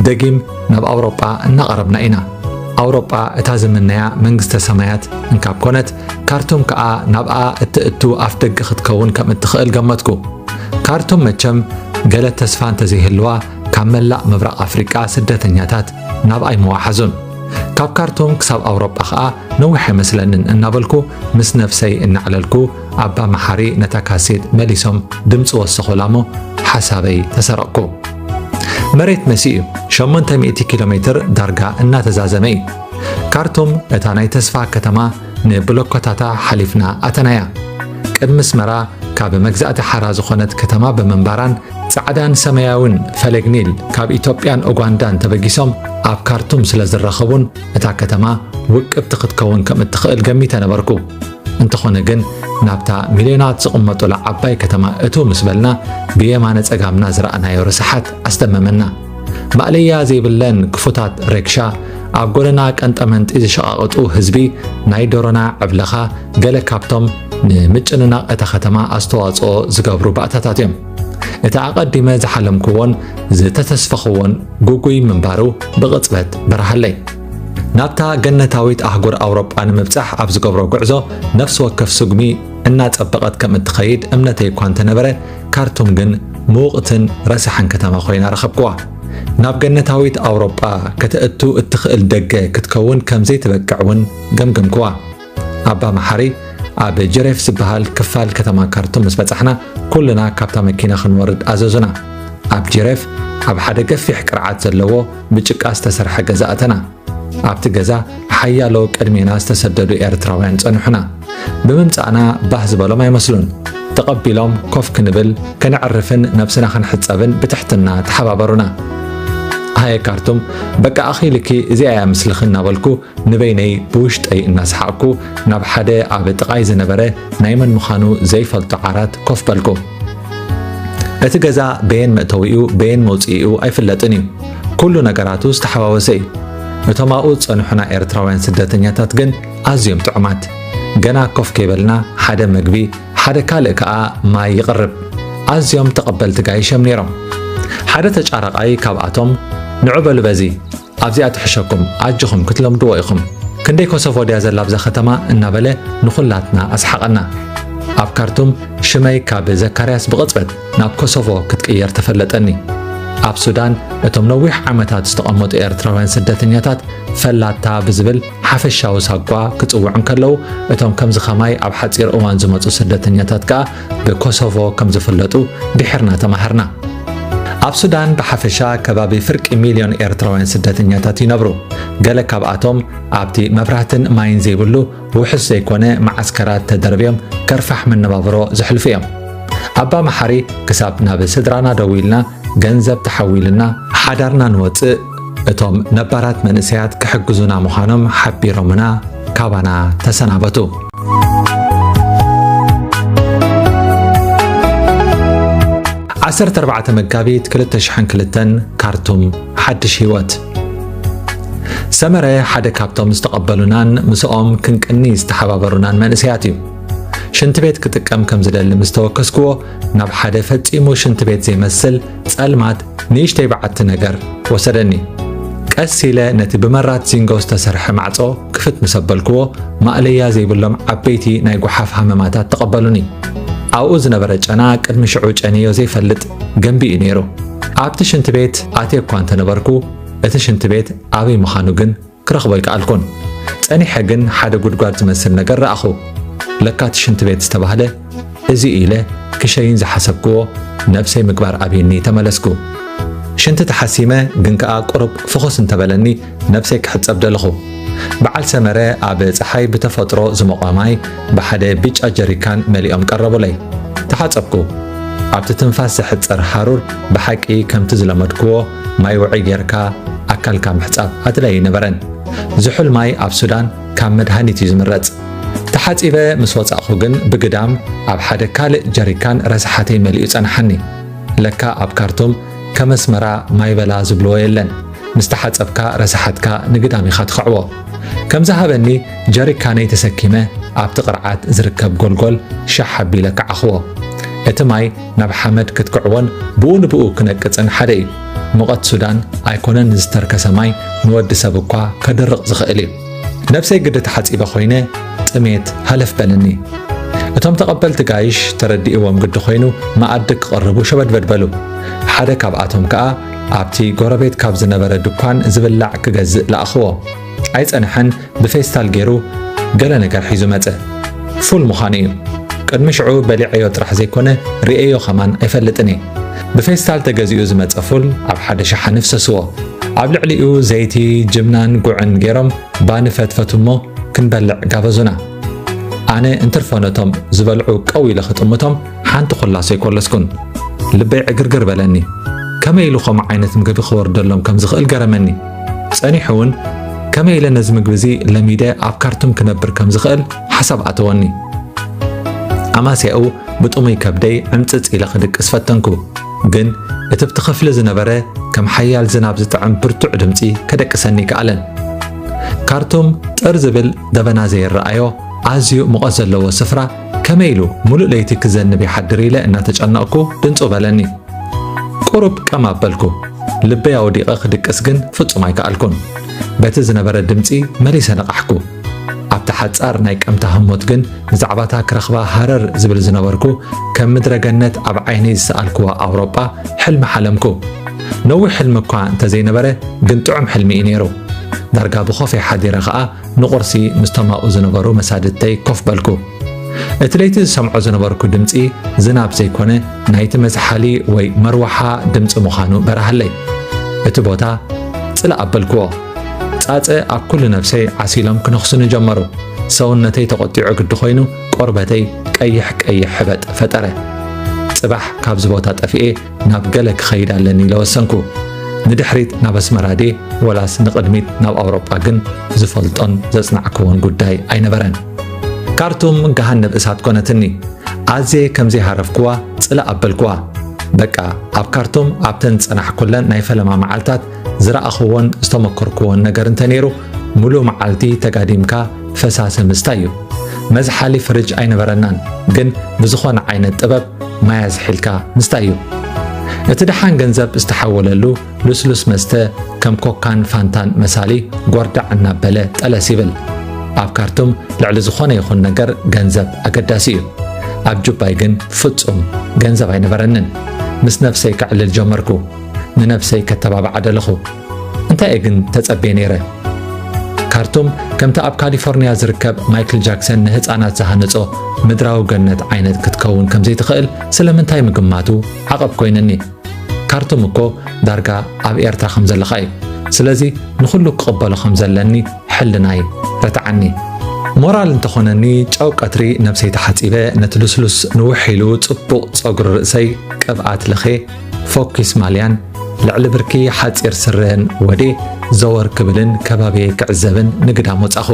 ደጊም ናብ ኣውሮጳ እናቐረብና ኢና። ኣውሮጳ እታ ዝምነያ መንግስተ ሰማያት እንካብ ኮነት፣ ካርቱም ከኣ ናብኣ እትእቱ ኣፍ ደገ ክትከውን ከም እትኽእል ገመትኩ። ካርቱም መቸም ገለ ተስፋ እንተዘይህልዋ፣ ካብ መላእ ምብራቕ ኣፍሪቃ ስደተኛታት ናብኣ ኣይመዋሓዙን። ካብ ካርቱም ክሳብ ኣውሮጳ ከኣ ነዊሕ ኣይመስለንን እናበልኩ ምስ ነፍሰይ እናዕለልኩ፣ ኣባ መሓሪ ነታ ካሴት መሊሶም ድምፂ ወሰኹላ እሞ ሓሳበይ ተሰረቕኩ። መሬት መሲኡ ሸሞንተ ሚእቲ ኪሎ ሜትር ዳርጋ እናተዛዘመ እዩ። ካርቱም እታ ናይ ተስፋ ከተማ ንብሎኮታታ ሓሊፍና ኣተናያ። ቅድሚ ኣስመራ ካብ መግዛእቲ ሓራ ዝኾነት ከተማ ብምንባራን ጻዕዳን ሰማያውን ፈለግ ኒል ካብ ኢትዮጵያን ኡጋንዳን ተበጊሶም ኣብ ካርቱም ስለ ዝረኸቡን እታ ከተማ ውቅብቲ ክትከውን ከም እትኽእል ገሚተ ነበርኩ። እንተኾነ ግን ናብታ ሚልዮናት ዝቕመጡላ ዓባይ ከተማ እትው ምስ በልና ብየማነ ጸጋምና ዝረኣናዮ ርስሓት ኣስደመመና። ማእለያ ዘይብለን ክፉታት ሬክሻ፣ ኣብ ጎደና ቀንጠመንጢ ዝሸቓቕጡ ህዝቢ፣ ናይ ዶሮና ዕብለኻ፣ ገለ ካብቶም ንምጭንናቕ እታ ከተማ ኣስተዋጽኦ ዝገብሩ ባእታታት እዮም። እቲ ኣቐዲመ ዝሓለምክዎን ዝተተስፈኽዎን ጉጉይ ምንባሩ ብቕጽበት በርሃለይ። ናብታ ገነታዊት ኣህጉር ኣውሮጳ ንምብጻሕ ኣብ ዝገብሮ ጉዕዞ ነፍሲ ወከፍ ስጉሚ እናጸበቐት ከም እትኸይድ እምነተይ እኳ እንተነበረ፣ ካርቱም ግን ምውቕትን ረሳሕን ከተማ ኮይና ረኸብክዋ። ናብ ገነታዊት ኣውሮጳ ከተእቱ እትኽእል ደገ ክትከውን ከም ዘይትበቅዕ እውን ገምገምክዋ። ኣባ መሓሪ ኣብ ጀሬፍ ዝበሃል ክፋል ከተማ ካርቱም ምስ በጻሕና፣ ኩልና ካብታ መኪና ክንወርድ ኣዘዙና። ኣብ ጀሬፍ ኣብ ሓደ ገፊሕ ቅርዓት ዘለዎ ብጭቃ ዝተሰርሐ ገዛ ኣተና። ኣብቲ ገዛ ሓያሎ ቅድሜና ዝተሰደዱ ኤርትራውያን ጸንሑና። ብምምጻእና ባህ ዝበሎም ኣይመስሉን። ተቐቢሎም ኮፍ ክንብል፣ ከነዕርፍን ነብስና ክንሕጸብን ብትሕትና ተሓባበሩና። ሃየ ካርቱም፣ በቃ ኣኺልኪ፣ እዚኣ እያ ምስልኺ እናበልኩ ንበይነይ ብውሽጠይ እናሰሓቕኩ ናብ ሓደ ኣብ ጥቓይ ዝነበረ ናይ መን ምዃኑ ዘይፈልጦ ዓራት ኮፍ በልኩ። እቲ ገዛ በየን መእተዊኡ በየን መውጽኢኡ ኣይፍለጥን እዩ። ኩሉ ነገራቱ ዝተሓዋወሰ እዩ። እቶም ኣብኡ ዝጸንሑና ኤርትራውያን ስደተኛታት ግን ኣዝዮም ጥዑማት። ገና ኮፍ ከይበልና ሓደ መግቢ፣ ሓደ ካልእ ከኣ ማይ ይቕርብ። ኣዝዮም ተቐበልቲ ጋይሽ እዮም ነይሮም። ሓደ ተጫራቓይ ካብኣቶም፣ "ንዑ በሉ በዚ፣ ኣብዚኣ ትሕሸኩም፣ ኣጆኹም ክትለምድዎ ኢኹም። ክንደይ ኮሶቮ ድያ ዘላ ኣብዛ ከተማ?" እናበለ ንኹላትና ኣስሓቐና። ኣብ ካርቱም ሽመይ ካብ ዘካርያስ ብቕጽበት ናብ ኮሶቮ ክትቅየር ተፈለጠኒ። ኣብ ሱዳን እቶም ነዊሕ ዓመታት ዝተቐመጡ ኤርትራውያን ስደተኛታት ፈላታ ብዝብል ሓፈሻዊ ሳጓ ክጽውዑ እንከለዉ፣ እቶም ከምዚ ኸማይ ኣብ ሓጺር እዋን ዝመጹ ስደተኛታት ከኣ ብኮሶቮ ከም ዝፍለጡ ድሒርና ተማሃርና። ኣብ ሱዳን ብሓፈሻ ከባቢ ፍርቂ ሚልዮን ኤርትራውያን ስደተኛታት ይነብሩ። ገለ ካብኣቶም ኣብቲ መብራህትን ማይን ዘይብሉ ውሑስ ዘይኮነ መዓስከራት ተደርብዮም ከርፋሕ መነባብሮ ዘሕልፉ እዮም። ኣባ መሓሪ ክሳብ ናብ ስድራና ደዊልና ገንዘብ ተሓዊልና ሓዳርና ንወጽእ፣ እቶም ነባራት መንእሰያት ክሕግዙና ምዃኖም ሓቢሮምና ካባና ተሰናበቱ። ዓሰርተ ኣርባዕተ መጋቢት ክልተ ሽሕን ክልተን፣ ካርቱም፣ ሓድሽ ህይወት። ሰመረ ሓደ ካብቶም ዝተቐበሉናን ምስኦም ክንቅኒ ዝተሓባበሩናን መንእሰያት እዩ። ሽንቲ ቤት ክጥቀም ከም ዝደሊ ምስ ተወከስክዎ፣ ናብ ሓደ ፈጺሙ ሽንቲ ቤት ዘይመስል ጸልማት ንእሽተይ በዓቲ ነገር ወሰደኒ። ቀስ ኢለ ነቲ ብመራት ዚንጎ ዝተሰርሐ ማዕጾ ክፍት ምስ ኣበልክዎ፣ ማእለያ ዘይብሎም ዓበይቲ ናይ ጓሓፍ ሃመማታት ተቐበሉኒ። ኣብኡ ዝነበረ ጨና ቅድሚ ሽዑ ጨንዮ ዘይፈልጥ ገንቢ እዩ ነይሩ። ኣብቲ ሽንቲ ቤት ኣትየ እኳ እንተነበርኩ፣ እቲ ሽንቲ ቤት ኣበይ ምዃኑ ግን ክረኽቦ ኣይከኣልኩን። ጸኒሐ ግን ሓደ ጉድጓድ ዝመስል ነገር ረኣኹ። ለካ እቲ ሽንቲ ቤት ዝተባህለ እዚ ኢለ ክሸይን ዝሓሰብክዎ ነብሰይ ምግባር ኣብይኒ ተመለስኩ። ሽንቲ ተሓሲመ ግን ከኣ ቁሩብ ፍኹስ እንተበለኒ ነብሰይ ክሕጸብ ደለኹ። በዓል ሰመረ ኣብ ጸሓይ ብተፈጥሮ ዝሞቐ ማይ ብሓደ ብጫ ጀሪካን መሊኦም ቀረቡለይ። ተሓጸብኩ። ኣብቲ ትንፋስ ዘሕጽር ሃሩር ብሓቂ ከምቲ ዝለመድክዎ ማይ ውዑይ ጌርካ ኣካልካ ምሕጻብ ኣድላዪ ኣይነበረን። ዝሑል ማይ ኣብ ሱዳን ካብ መድሃኒት እዩ ዝምረጽ። ተሓጺበ ምስ ወጻእኩ ግን ብግዳም ኣብ ሓደ ካልእ ጀሪካን ረሳሓተይ መሊኡ ጸንሓኒ። ለካ ኣብ ካርቱም ከም ኣስመራ ማይ በላ ዝብልዎ የለን። ምስ ተሓጸብካ ረሳሓትካ ንግዳም ኢኻ ትኽዕዎ። ከም ዝሃበኒ ጀሪካነይ ተሰኪመ ኣብቲ ቅርዓት ዝርከብ ጎልጎል ሻሕ ኣቢለ ከዓኽዎ። እቲ ማይ ናብ ሓመድ ክትክዕዎን ብኡ ንብኡ ክነቅጽን ሓደ እዩ። ሙቐት ሱዳን ኣይኮነን ንዝተርከሰ ማይ ንወዲ ሰብ እኳ ከድርቕ ዝኽእል እዩ። ነብሰይ ግዲ ተሓጺበ ኮይነ ጥሜት ሃለፍ በለኒ። እቶም ተቐበልቲ ጋይሽ ተረዲእዎም ግዲ ኮይኑ መኣዲ ክቐርቡ ሸበድበድ በሉ። ሓደ ካብኣቶም ከኣ ኣብቲ ጎረቤት ካብ ዝነበረ ድኳን ዝብላዕ ክገዝእ ለኣኽዎ። ኣይጸንሐን ብፌስታል ገይሩ ገለ ነገር ሒዙ መጸ። ፉል ምዃኑ እዩ። ቅድሚ ሽዑ በሊዐዮ ጥራሕ ዘይኮነ ርእየዮ ኸማን ኣይፈልጥን እየ። ብፌስታል ተገዚኡ ዝመጸ ፉል ኣብ ሓደ ሸሓኒ ፍሰስዎ። ኣብ ልዕሊኡ ዘይቲ፣ ጅብናን ጉዕን ገይሮም ባኒ ፈትፈቱ እሞ ክንበልዕ ጋበዙና። ኣነ እንትርፎ ነቶም ዝበልዑ ቀው ኢለ ክጥምቶም ሓንቲ ኩላሶ ኣይኮለስኩን። ልበይ ዕግርግር በለኒ። ከመይ ኢሉ ከምኡ ዓይነት ምግቢ ክወርደሎም ከም ዝኽእል ገረመኒ። ጸኒሑ እውን ከመይ ኢለ ነዚ ምግቢ እዚ ለሚደ ኣብ ካርቱም ክነብር ከም ዝኽእል ሓሳብ ኣተወኒ። ኣማስያኡ ብጥሙይ ከብደይ ዕምጽጽ ኢለ ክድቅስ ፈተንኩ። ግን እቲ ብቲ ክፍሊ ዝነበረ ከም ሓያል ዝናብ ዝጥዕም ብርቱዕ ድምጺ ከደቅሰኒ ይከኣለን። ካርቱም ጥር ዝብል ደበና ዘይረኣዮ ኣዝዩ ሙቐት ዘለዎ ስፍራ ከመይ ኢሉ ሙሉእ ለይቲ ክዘንብ ይሓድር ኢለ እናተጨነቕኩ ድንጹ በለኒ። ቁሩብ ቀም ኣበልኩ። ልበይ ኣውዲቐ ክድቅስ ግን ፍጹም ኣይከኣልኩን። በቲ ዝነበረ ድምጺ መሊሰ ነቓሕኩ። ኣብቲ ሓጻር ናይ ቀምታ ህሞት ግን ብዛዕባታ ክረኽባ ሃረር ዝብል ዝነበርኩ፣ ከም ምድረ ገነት ኣብ ዓይነይ ዝሰኣልክዋ ኣውሮጳ ሕልሚ ሓለምኩ። ነዊሕ ሕልሚ እኳ እንተዘይነበረ፣ ግን ጥዑም ሕልሚ እዩ ነይሩ። ዳርጋ ብኾፈይ ሓዲረ ኸኣ ንቑርሲ ምስቶም ኣብኡ ዝነበሩ መሳድድተይ ኮፍ በልኩ። እቲ ለይቲ ዝሰምዖ ዝነበርኩ ድምጺ ዝናብ ዘይኮነ፣ ናይቲ መዝሓሊ ወይ መርወሓ ድምጺ ምዃኑ በራሃለይ። እቲ ቦታ ጽላእ ኣበልክዎ። ጻጸ ኣብ ኩሉ ነብሰይ ዓሲሎም ክነኽሱኒ ጀመሩ። ሰውነተይ ተቖጢዑ ግዲ ኮይኑ፣ ቆርበተይ ቀይሕ ቀይሕ ሕበጥ ፈጠረ። ጽባሕ ካብዚ ቦታ ጠፊኤ ናብ ገለ ክኸይድ ኣለኒ ኢለ ወሰንኩ። ንድሕሪት ናብ ኣስመራ ድየ ወላስ ንቕድሚት ናብ ኣውሮጳ ግን ዝፈልጦን ዘጽናዕክዎን ጉዳይ ኣይነበረን። ካርቱም ገሃነብ እሳት ኮነትኒ። ኣዝየ ከም ዘይሃረፍክዋ ጽላእ ኣበልክዋ። በቃ ኣብ ካርቱም ኣብተን ዝጸናሕኩለን ናይ ፈለማ መዓልታት ዝረኣኽዎን ዝተመከርክዎን ነገር እንተ ነይሩ፣ ሙሉእ መዓልቲ ተጋዲምካ ፈሳሲ ምስታይ እዩ። መዝሓሊ ፍርጅ ኣይነበረናን፣ ግን ብዝኾነ ዓይነት ጥበብ ማይ ኣዝሒልካ ምስታይ እዩ። እቲ ደሓን ገንዘብ ዝተሓወለሉ ልስሉስ መስተ ከም ኮካን ፋንታን መሳሊ ጓርዳዕ እናበለ ጠለስ ይብል። ኣብ ካርቱም ልዕሊ ዝኾነ ይኹን ነገር ገንዘብ ኣገዳሲ እዩ። ኣብ ጁባይ ግን ፍጹም ገንዘብ ኣይነበረንን። ምስ ነፍሰይ ከዕልል ጀመርኩ። ንነፍሰይ ከተባብዓ ደለኹ። እንታይ እየ ግን ተጸብየ ነይረ? ካርቱም ከምቲ ኣብ ካሊፎርንያ ዝርከብ ማይክል ጃክሰን ንህጻናት ዝሃነጾ ምድራዊ ገነት ዓይነት ክትከውን ከም ዘይትኽእል ስለምንታይ ምግማቱ ዓቐብ ኮይንኒ። ካርቱም እኮ ዳርጋ ኣብ ኤርትራ ከም ዘለኻ እዩ። ስለዚ ንኹሉ ክቕበሎ ከም ዘለኒ ሕልናይ ረትዓኒ። ሞራል እንተኾነኒ ጨው ቀትሪ ነብሰይ ተሓጺበ ነቲ ልስሉስ ንውሕ ኢሉ ጽቡቕ ጸጉሪ ርእሰይ ቅብኣት ለኽየ ፎኪስ ማልያን ልዕሊ ብርኪ ሓጺር ስረን ወዴ ዘወር ክብልን ከባቢየ ክዕዘብን ንግዳም ወጻኹ።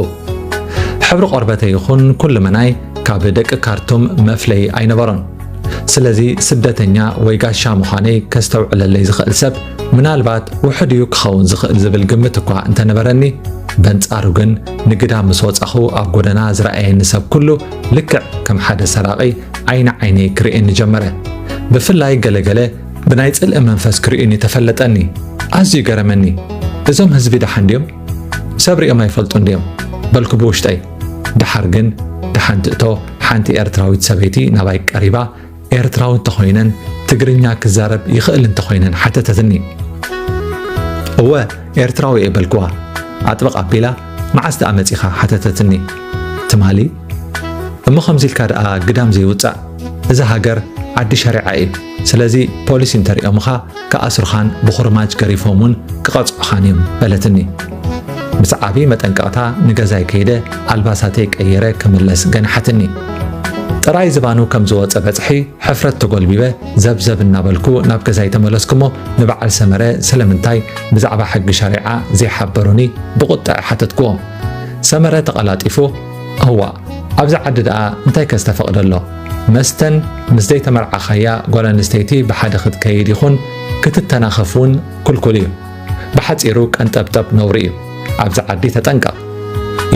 ሕብሪ ቆርበተይ ይኹን ኩልመናይ ካብ ደቂ ካርቱም መፍለዪ ኣይነበሮን። ስለዚ ስደተኛ ወይ ጋሻ ምዃነይ ከስተውዕለለይ ዝኽእል ሰብ ምናልባት ውሑድ እዩ ክኸውን ዝኽእል ዝብል ግምት እኳ እንተነበረኒ፣ በንጻሩ ግን ንግዳም ምስ ወጻኹ ኣብ ጎደና ዝረኣየኒ ሰብ ኩሉ ልክዕ ከም ሓደ ሰራቒ ዓይኒ ዓይነይ ክርእየኒ ጀመረ። ብፍላይ ገለገለ ብናይ ጽልኢ መንፈስ ክርእዩኒ ተፈለጠኒ። ኣዝዩ ገረመኒ። እዞም ህዝቢ ደሓን ድዮም? ሰብ ሪኦም ኣይፈልጡን ድዮም? በልኩ ብውሽጠይ። ደሓር ግን ደሓን ትእቶ ሓንቲ ኤርትራዊት ሰበይቲ ናባይ ቀሪባ፣ ኤርትራዊ እንተኾይነን ትግርኛ ክዛረብ ይኽእል እንተኾይነን ሓተተትኒ። እወ ኤርትራዊ እየ በልክዋ። ኣጥበቕ ኣቢላ፣ መዓስ ደኣ መጺኻ ሓተተትኒ። ትማሊ። እሞ ከምዚ ኢልካ ደኣ ግዳም ዘይውጻእ፣ እዚ ሃገር ዓዲ ሸሪዓ እዩ። ስለዚ ፖሊስ እንተሪኦምኻ ክኣስሩኻን ብኹርማጅ ገሪፎም እውን ክቐጽዑኻን እዮም በለትኒ። ምስ ዓቢ መጠንቀቕታ ንገዛይ ከይደ ኣልባሳተይ ቀይረ ክምለስ ገንሓትኒ። ጥራይ ዝባኑ ከም ዝወጸ በጽሒ ሕፍረት ተጎልቢበ ዘብዘብ እናበልኩ ናብ ገዛይ ተመለስኩሞ ንበዓል ሰመረ ስለምንታይ ብዛዕባ ሕጊ ሸሪዓ ዘይሓበሩኒ ብቑጥዐ ሓተትክዎ። ሰመረ ተቐላጢፉ፣ እዋእ፣ ኣብዚ ዓዲ ደኣ እንታይ ከ ዝተፈቕደ ኣሎ? መስተን ምስ ዘይተመርዓኻያ ጓል ኣንስተይቲ ብሓደ ክትከይድ ይኹን ክትተናኸፍ እውን ክልኩል እዩ። ብሓጺሩ ቀንጠብጠብ ነውሪ እዩ። ኣብዚ ዓዲ ተጠንቀቕ፣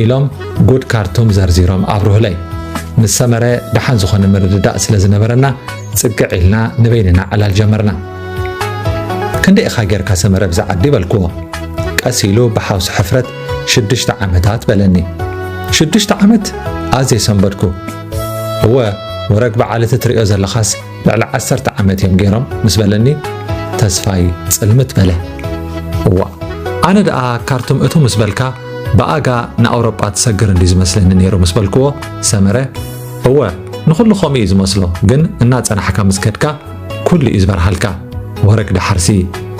ኢሎም ጉድ ካርቱም ዘርዚሮም ኣብርሁለይ። ምስ ሰመረ ደሓን ዝኾነ ምርድዳእ ስለ ዝነበረና ጽግዕ ኢልና ንበይንና ዕላል ጀመርና። ክንደይ ኢኻ ጌርካ ሰመረ ብዛ ዓዲ? በልክዎ። ቀስ ኢሉ ብሓውሲ ሕፍረት ሽዱሽተ ዓመታት በለኒ። ሽዱሽተ ዓመት? ኣዝየ ሰንበድኩ። እወ፣ ወረግ በዓል እቲ ትርእዮ ዘለኻስ ልዕሊ ዓሰርተ ዓመት እዮም ገይሮም ምስ በለኒ ተስፋይ ጽልምት በለ። እዋ፣ ኣነ ደኣ ካርቱም እቱ ምስ በልካ ብኣጋ ንኣውሮጳ ትሰግር እንዲ ዝመስለኒ ነይሩ ምስ በልክዎ ሰመረ፣ እወ፣ ንኹሉ ከምኡ እዩ ዝመስሎ፣ ግን እናጸናሕካ ምስ ከድካ ኩሉ እዩ ዝበርሃልካ። ወረግ ደሓርሲ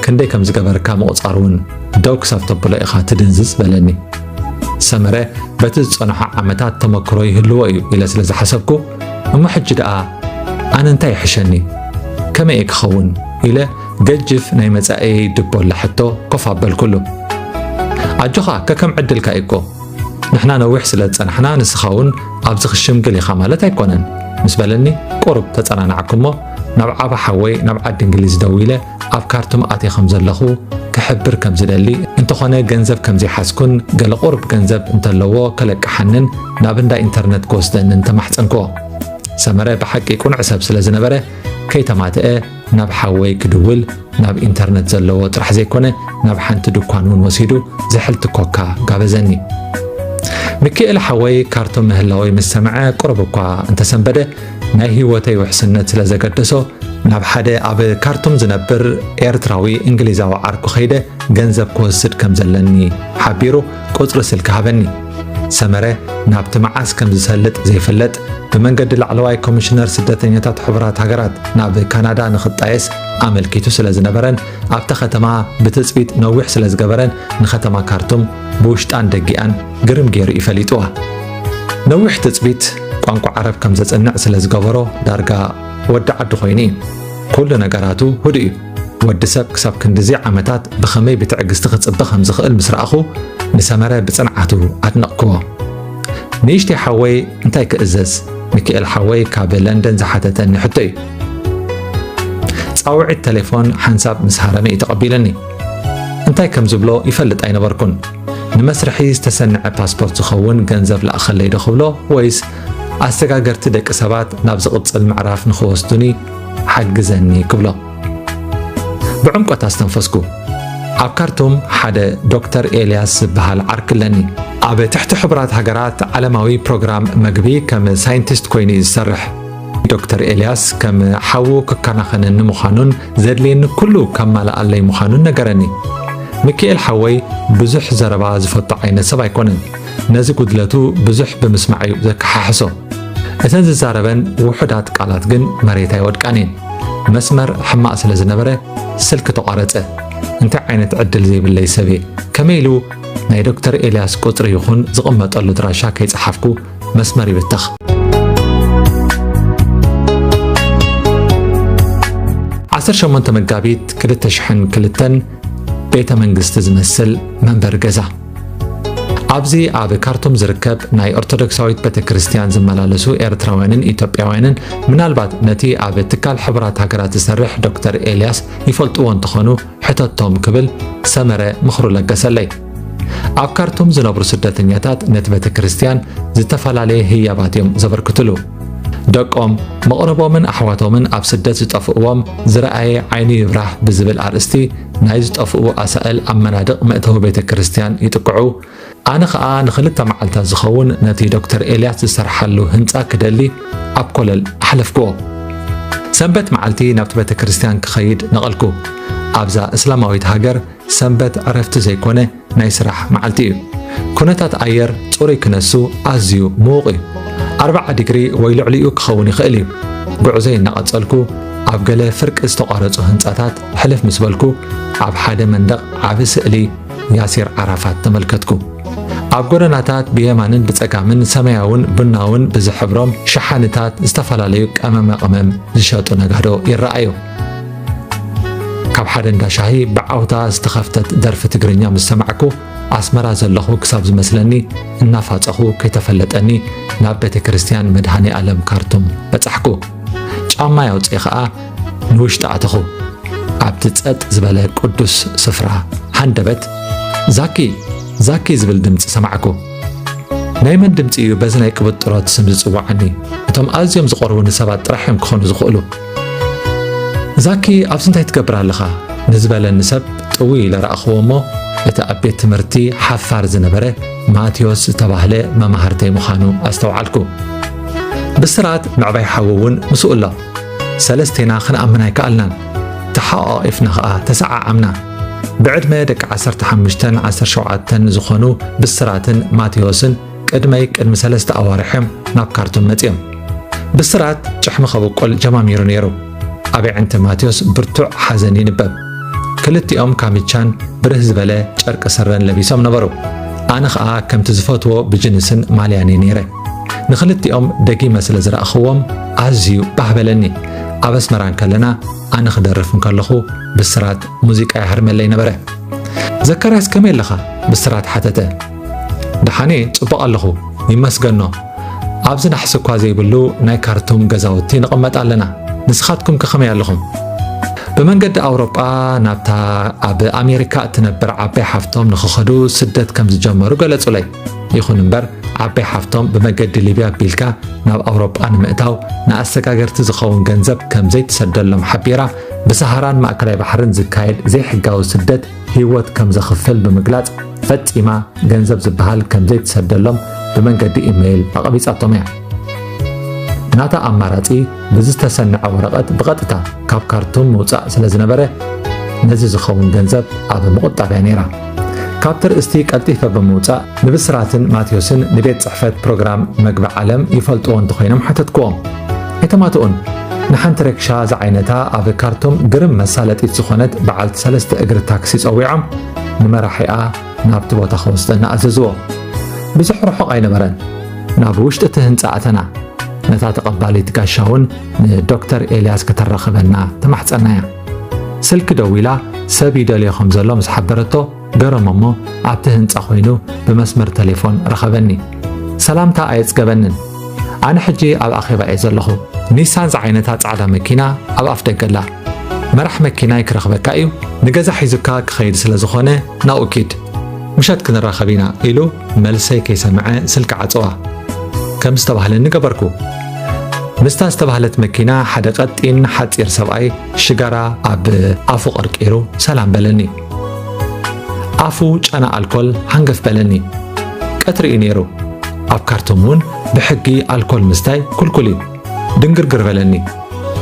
ክንደይ ከም ዝገበርካ ምቑጻር እውን ደው ክሳብ ተብሎ ኢኻ ትድንዝዝ በለኒ። ሰመረ በቲ ዝጸንሖ ዓመታት ተመክሮ ይህልዎ እዩ ኢለ ስለ ዝሓሰብኩ፣ እሞ ሕጂ ደኣ ኣነ እንታይ ይሕሸኒ? ከመይ እየ ክኸውን? ኢለ ገጅፍ ናይ መጻኢየይ ድቦላ ሕቶ ኮፍ ኣበልኩሉ። ኣጆኻ፣ ከከም ዕድልካ እዩ እኮ። ንሕና ነዊሕ ስለ ዝጸናሕና ንስኻ እውን ኣብዚ ክሽምግል ኢኻ ማለት ኣይኮነን ምስ በለኒ ቁሩብ ተጸናናዕኩ እሞ ናብ ዓባ ሓወይ ናብ ዓዲ እንግሊዝ ደዊለ ኣብ ካርቱም ኣትየ ከም ዘለኹ ክሕብር ከም ዝደሊ፣ እንተኾነ ገንዘብ ከም ዘይሓዝኩን ገለ ቁሩብ ገንዘብ እንተለዎ ከለቅሓንን ናብ እንዳ ኢንተርነት ክወስደንን ተማሕጸንክዎ። ሰመረ ብሓቂ ቅኑዕ ሰብ ስለ ዝነበረ ከይተማትአ ናብ ሓወይ ክድውል ናብ ኢንተርነት ዘለዎ ጥራሕ ዘይኮነ ናብ ሓንቲ ድኳን እውን ወሲዱ ዝሕልቲ ኮካ ጋበዘኒ። ሚኪኤል ሓወይ ካርቱም ምህላወይ ምስ ሰምዐ ቁሩብ እኳ እንተሰንበደ ናይ ህይወተይ ውሕስነት ስለ ዘገደሶ ናብ ሓደ ኣብ ካርቱም ዝነብር ኤርትራዊ እንግሊዛዊ ዓርኩ ከይደ ገንዘብ ክወስድ ከም ዘለኒ ሓቢሩ ቁጽሪ ስልኪ ሃበኒ። ሰመረ ናብቲ መዓስ ከም ዝሰልጥ ዘይፍለጥ ብመንገዲ ላዕለዋይ ኮሚሽነር ስደተኛታት ሕቡራት ሃገራት ናብ ካናዳ ንኽጣየስ ኣመልኪቱ ስለ ዝነበረን ኣብታ ከተማ ብትጽቢት ነዊሕ ስለ ዝገበረን ንከተማ ካርቱም ብውሽጣን ደጊኣን ግርም ገይሩ እዩ ፈሊጥዋ። ነዊሕ ትጽቢት ቋንቋ ዓረብ ከም ዘጽንዕ ስለ ዝገበሮ ዳርጋ ወዲ ዓዲ ኮይኑ እዩ። ኩሉ ነገራቱ ህዱእ እዩ። ወዲ ሰብ ክሳብ ክንድዚ ዓመታት ብኸመይ ብትዕግስቲ ክጽበ ከም ዝኽእል ምስ ረኣኹ፣ ንሰመረ ብጽንዓቱ ኣድነቕክዎ። ንእሽተይ ሓወይ እንታይ ክእዘዝ? ሚኪኤል ሓወይ ካብ ለንደን ዝሓተተኒ ሕቶ እዩ። ጻውዒት ተሌፎን ሓንሳብ ምስ ሃረመ እዩ ተቐቢሉኒ። እንታይ ከም ዝብሎ ይፈልጥ ኣይነበርኩን። ንመስርሒ ዝተሰንዐ ፓስፖርት ዝኸውን ገንዘብ ለኣኸለይ ዶ ክብሎ ወይስ ኣሰጋገርቲ ደቂ ሰባት ናብ ዝቕጽል ምዕራፍ ንኽወስዱኒ ሓግዘኒ ክብሎ? ብዕምቆት ኣስተንፈስኩ። ኣብ ካርቱም ሓደ ዶክተር ኤልያስ ዝበሃል ዓርኪ ኣለኒ። ኣብ ትሕቲ ሕቡራት ሃገራት ዓለማዊ ፕሮግራም መግቢ ከም ሳይንቲስት ኮይኑ እዩ ዝሰርሕ። ዶክተር ኤልያስ ከም ሓዉ ክከናኸነኒ ምዃኑን ዘድልየኒ ኩሉ ከማልኣለይ ምዃኑን ነገረኒ። ሚኪኤል ሓወይ ብዙሕ ዘረባ ዝፈቱ ዓይነት ሰብ ኣይኮነን። ነዚ ጉድለቱ ብዙሕ ብምስማዕ እዩ ዘከሓሕሶ። እተን ዝዛረበን ውሑዳት ቃላት ግን መሬት ኣይወድቃን እየን። መስመር ሕማቕ ስለ ዝነበረ ስልኪ ተቋረጸ። እንታይ ዓይነት ዕድል ዘይብለይ ሰብ እየ? ከመይ ኢሉ ናይ ዶክተር ኤልያስ ቁጽሪ ይኹን ዝቕመጠሉ ኣድራሻ ከይጸሓፍኩ መስመር ይብተኽ። ዓሰርተ ሸሞንተ መጋቢት ክልተ ሽሕን ክልተን ቤተ መንግስቲ ዝመስል መንበሪ ገዛ። ኣብዚ ኣብ ካርቱም ዝርከብ ናይ ኦርቶዶክሳዊት ቤተ ክርስቲያን ዝመላለሱ ኤርትራውያንን ኢትዮጵያውያንን ምናልባት ነቲ ኣብ ትካል ሕቡራት ሃገራት ዝሰርሕ ዶክተር ኤልያስ ይፈልጥዎ እንተኾኑ ሕተቶም ክብል ሰመረ ምኽሩ ለገሰለይ። ኣብ ካርቱም ዝነብሩ ስደተኛታት ነቲ ቤተ ክርስቲያን ዝተፈላለየ ህያባት እዮም ዘበርክትሉ። ደቆም፣ መቕረቦምን ኣሕዋቶምን ኣብ ስደት ዝጠፍእዎም ዝረኣየ ዓይኑ ይብራህ ብዝብል ኣርእስቲ ናይ ዝጠፍኡ ኣሳእል ኣብ መናድቕ መእተዊ ቤተ ክርስቲያን ይጥቅዑ። ኣነ ኸኣ ንኽልተ መዓልታት ዝኸውን ነቲ ዶክተር ኤልያስ ዝሰርሓሉ ህንጻ ክደሊ ኣብ ኮለል ኣሕለፍክዎ። ሰንበት መዓልቲ ናብቲ ቤተ ክርስቲያን ክኸይድ ነቐልኩ። ኣብዛ እስላማዊት ሃገር ሰንበት ዕረፍቲ ዘይኮነ ናይ ስራሕ መዓልቲ እዩ። ኩነታት ኣየር ጽሩይ ክነሱ ኣዝዩ ምዉቕ እዩ። ኣርብዓ ዲግሪ ወይ ልዕሊኡ ክኸውን ይኽእል እዩ። ጉዕዞይ እናቐጸልኩ ኣብ ገለ ፍርቂ ዝተቋረጹ ህንጻታት ሕልፍ ምስ በልኩ ኣብ ሓደ መንደቕ ዓቢ ስእሊ ያሲር ዓራፋት ተመልከትኩ። ኣብ ጎደናታት ብየማንን ብጸጋምን ሰማያውን ቡናውን ብዝሕብሮም ሸሓኒታት ዝተፈላለዩ ቀመማ ቅመም ዝሸጡ ነጋዶ ይረኣዩ። ካብ ሓደ እንዳ ሻሂ ብዓውታ ዝተኸፍተት ደርፊ ትግርኛ ምስ ሰማዕኩ ኣስመራ ዘለኹ ክሳብ ዝመስለኒ እናፋጸኹ ከይተፈለጠኒ ናብ ቤተ ክርስቲያን መድሃኔ ኣለም ካርቱም በጻሕኩ። ጫማይ ኣውጽኤ ኸኣ ንውሽጢ ኣተኹ። ኣብቲ ጸጥ ዝበለ ቅዱስ ስፍራ ሃንደበት ዛኪ ዛኪ ዝብል ድምጺ ሰማዕኩ። ናይ መን ድምጺ እዩ በዚ ናይ ቅብጥሮት ስም ዝጽውዓኒ? እቶም ኣዝዮም ዝቐርቡኒ ሰባት ጥራሕ እዮም ክኾኑ ዝኽእሉ። ዛኪ ኣብዚ እንታይ ትገብር ኣለኻ? ንዝበለኒ ሰብ ጥውይ ኢለ ረኣኽዎ እሞ፣ እቲ ኣብ ቤት ትምህርቲ ሓፋር ዝነበረ ማቴዎስ ዝተባህለ መማህርተይ ምዃኑ ኣስተውዓልኩ። ብስራት ምዕባይ ሓዉ እውን ምስኡ ኣሎ። ሰለስቴና ክንኣምን ኣይከኣልናን። ተሓቋቒፍና ኸኣ ተሰዓዓምና። ብዕድመ ደቂ ዓሰርተ ሓሙሽተን ዓሰርተ ሸውዓተን ዝኾኑ ብስራትን ማቴዎስን ቅድመይ ቅድሚ ሰለስተ ኣዋርሕ እዮም ናብ ካርቱም መጺኦም። ብስራት ጭሕሚ ከብቁል ጀማሚሩ ነይሩ። ኣብ ኣዒንቲ ማቴዎስ ብርቱዕ ሓዘን ይንበብ። ክልቲኦም ካምቻን ብርህ ዝበለ ጨርቂ ስረን ለቢሶም ነበሩ። ኣነ ኸኣ ከምቲ ዝፈትዎ ብጅንስን ማልያን እየ ነይረ። ንኽልቲኦም ደጊመ ስለ ዝረኣኽዎም ኣዝዩ ባህ በለኒ። ኣብ ኣስመራ እንከለና ኣነ ክደርፍ እንከለኹ ብስራት ሙዚቃ ይሃርመለይ ነበረ። "ዘካርያስ ከመይ ኣለኻ?" ብስራት ሓተተ። "ደሓን እየ፣ ጽቡቕ ኣለኹ፣ ይመስገኖ። ኣብዚ ናሕሲ እኳ ዘይብሉ ናይ ካርቱም ገዛውቲ ንቕመጥ ኣለና። ንስኻትኩም ከ ከመይ ኣለኹም?" ብመንገዲ ኣውሮጳ ናብታ ኣብ ኣሜሪካ እትነብር ዓባይ ሓፍቶም ንኽኸዱ ስደት ከም ዝጀመሩ ገለጹለይ። ይኹን እምበር፣ ዓባይ ሓፍቶም ብመገዲ ሊብያ ኣቢልካ ናብ ኣውሮጳ ንምእታው ንኣሰጋገርቲ ዝኸውን ገንዘብ ከም ዘይትሰደሎም ሓቢራ፣ ብሰሃራን ማእከላይ ባሕርን ዝካየድ ዘይሕጋዊ ስደት ህይወት ከም ዘኽፍል ብምግላጽ፣ ፈጺማ ገንዘብ ዝበሃል ከም ዘይትሰደሎም ብመንገዲ ኢመይል ኣቐቢጻቶም እያ። ናታ ኣማራጺ ብዝተሰነዐ ወረቐት ብቐጥታ ካብ ካርቱም ምውጻእ ስለ ዝነበረ፣ ነዚ ዝኸውን ገንዘብ ኣብ ምቑጣብ እያ ነይራ። ካብቲ ርእስቲ ቀልጢፈ ብምውጻእ፣ ንብስራትን ማቴዎስን ንቤት ጽሕፈት ፕሮግራም መግቢ ዓለም ይፈልጥዎ እንተኾይኖም ሓተትክዎም። ኣይተማትኡን። ንሓንቲ ረክሻ ዝዓይነታ ኣብ ካርቱም ግርም መሳለጢት ዝኾነት በዓልቲ ሰለስተ እግሪ ታክሲ ጸዊዖም፣ ንመራሒኣ ናብቲ ቦታ ክወስደና ኣዘዝዎ። ብዙሕ ርሑቕ ኣይነበረን። ናብ ውሽጢ እቲ ህንጻ ኣተና። ነታ ተቐባሊት ጋሻ እውን ንዶክተር ኤልያስ ከተራኽበና ተማሕጸናያ። ስልኪ ደዊላ ሰብ ይደልዮ ከም ዘሎ ምስ ሓበረቶ፣ ገረሞ እሞ ኣብቲ ህንጻ ኮይኑ ብመስመር ቴሌፎን ረኸበኒ። ሰላምታ ኣየጽገበንን። ኣነ ሕጂ ኣብ ኣኼባ እየ ዘለኹ። ኒሳን ዝዓይነታ ጻዕዳ መኪና ኣብ ኣፍ ደገ ኣላ። "መራሕ መኪናይ ክረኽበካ እዩ፣ ንገዛ ሒዙካ ክኸይድ ስለ ዝኾነ ናብኡ ኪድ። ምሸት ክንራኸብ ኢና" ኢሉ መልሰይ ከይሰምዐ ስልኪ ዓጸዋ። ከም ዝተባህለኒ ገበርኩ። ምስታ ዝተባህለት መኪና ሓደ ቀጢን ሓጺር ሰብኣይ ሽጋራ ኣብ ኣፉ ቀርቂሩ ሰላም በለኒ። ኣፉ ጨና ኣልኮል ሃንገፍ በለኒ። ቀትሪ እዩ ነይሩ። ኣብ ካርቱም እውን ብሕጊ ኣልኮል ምስታይ ኩልኩል እዩ። ድንግርግር በለኒ።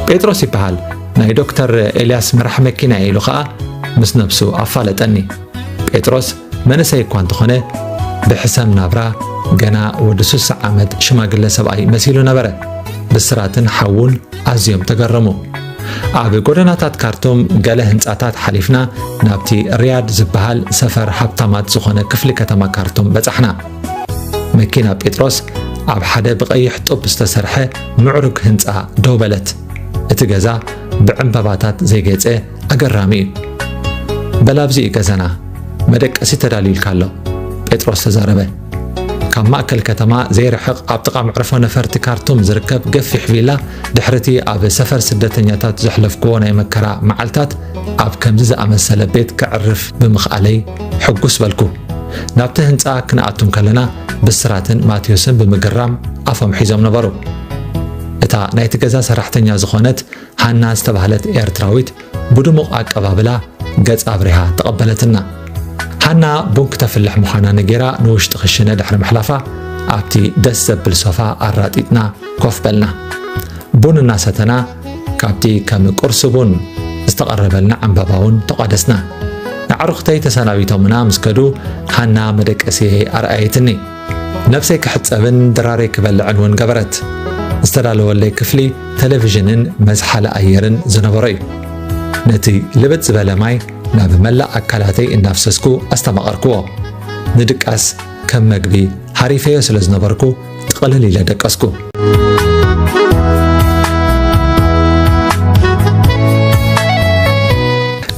"ጴጥሮስ ይበሃል፣ ናይ ዶክተር ኤልያስ መራሕ መኪና እየ" ኢሉ ኸኣ ምስ ነብሱ ኣፋለጠኒ። ጴጥሮስ መንእሰይ እኳ እንተኾነ፣ ብሕሰም ናብራ ገና ወዲ ስሳ ዓመት ሽማግለ ሰብኣይ መሲሉ ነበረ። ብስራትን ሓዉን ኣዝዮም ተገረሙ። ኣብ ጎደናታት ካርቱም ገለ ህንጻታት ሓሊፍና ናብቲ ሪያድ ዝበሃል ሰፈር ሃብታማት ዝኾነ ክፍሊ ከተማ ካርቱም በጻሕና። መኪና ጴጥሮስ ኣብ ሓደ ብቐይሕ ጡብ ዝተሰርሐ ምዕሩግ ህንጻ ደው በለት። እቲ ገዛ ብዕምባባታት ዘይጌጸ ኣገራሚ እዩ። "በል ኣብዚ እዩ ገዛና፣ መደቀሲ ተዳልዩልካ ኣሎ" ጴጥሮስ ተዛረበ። ካብ ማእከል ከተማ ዘይርሕቕ ኣብ ጥቓ መዕርፎ ነፈርቲ ካርቱም ዝርከብ ገፊሕ ቪላ፣ ድሕሪቲ ኣብ ሰፈር ስደተኛታት ዘሕለፍክዎ ናይ መከራ መዓልታት፣ ኣብ ከምዚ ዝኣመሰለ ቤት ከዕርፍ ብምኽኣለይ ሕጉስ በልኩ። ናብቲ ህንጻ ክንኣቱ እንከለና፣ ብስራትን ማቴዎስን ብምግራም ኣፎም ሒዞም ነበሩ። እታ ናይቲ ገዛ ሰራሕተኛ ዝኾነት ሃና ዝተባህለት ኤርትራዊት ብድሙቕ ኣቀባብላ ገጻ ኣብሪሃ ተቐበለትና። ሃና ቡን ክተፍልሕ ምዃና ነጊራ ንውሽጢ ክሽነ ድሕሪ ምሕላፋ፣ ኣብቲ ደስ ዘብል ሶፋ ኣራጢጥና ኮፍ በልና። ቡን እናሰተና፣ ካብቲ ከም ቁርሲ ቡን ዝተቐረበልና ዕምባባ እውን ተቋደስና። ኣዕሩኽተይ ተሰናቢቶምና ምስ ከዱ፣ ሃና መደቀሲየይ ኣርኣየትኒ። ነብሰይ ክሕጸብን ድራረይ ክበልዕን እውን ገበረት። ዝተዳለወለይ ክፍሊ ቴሌቪዥንን መዝሓሊ ኣየርን ዝነበሮ እዩ። ነቲ ልብጥ ዝበለ ማይ ናብ መላእ ኣካላተይ እናፍሰስኩ ኣስተማቐርክዎ። ንድቃስ ከም መግቢ ሃሪፈዮ ስለ ዝነበርኩ፣ ጥቕልል ኢለ ደቀስኩ።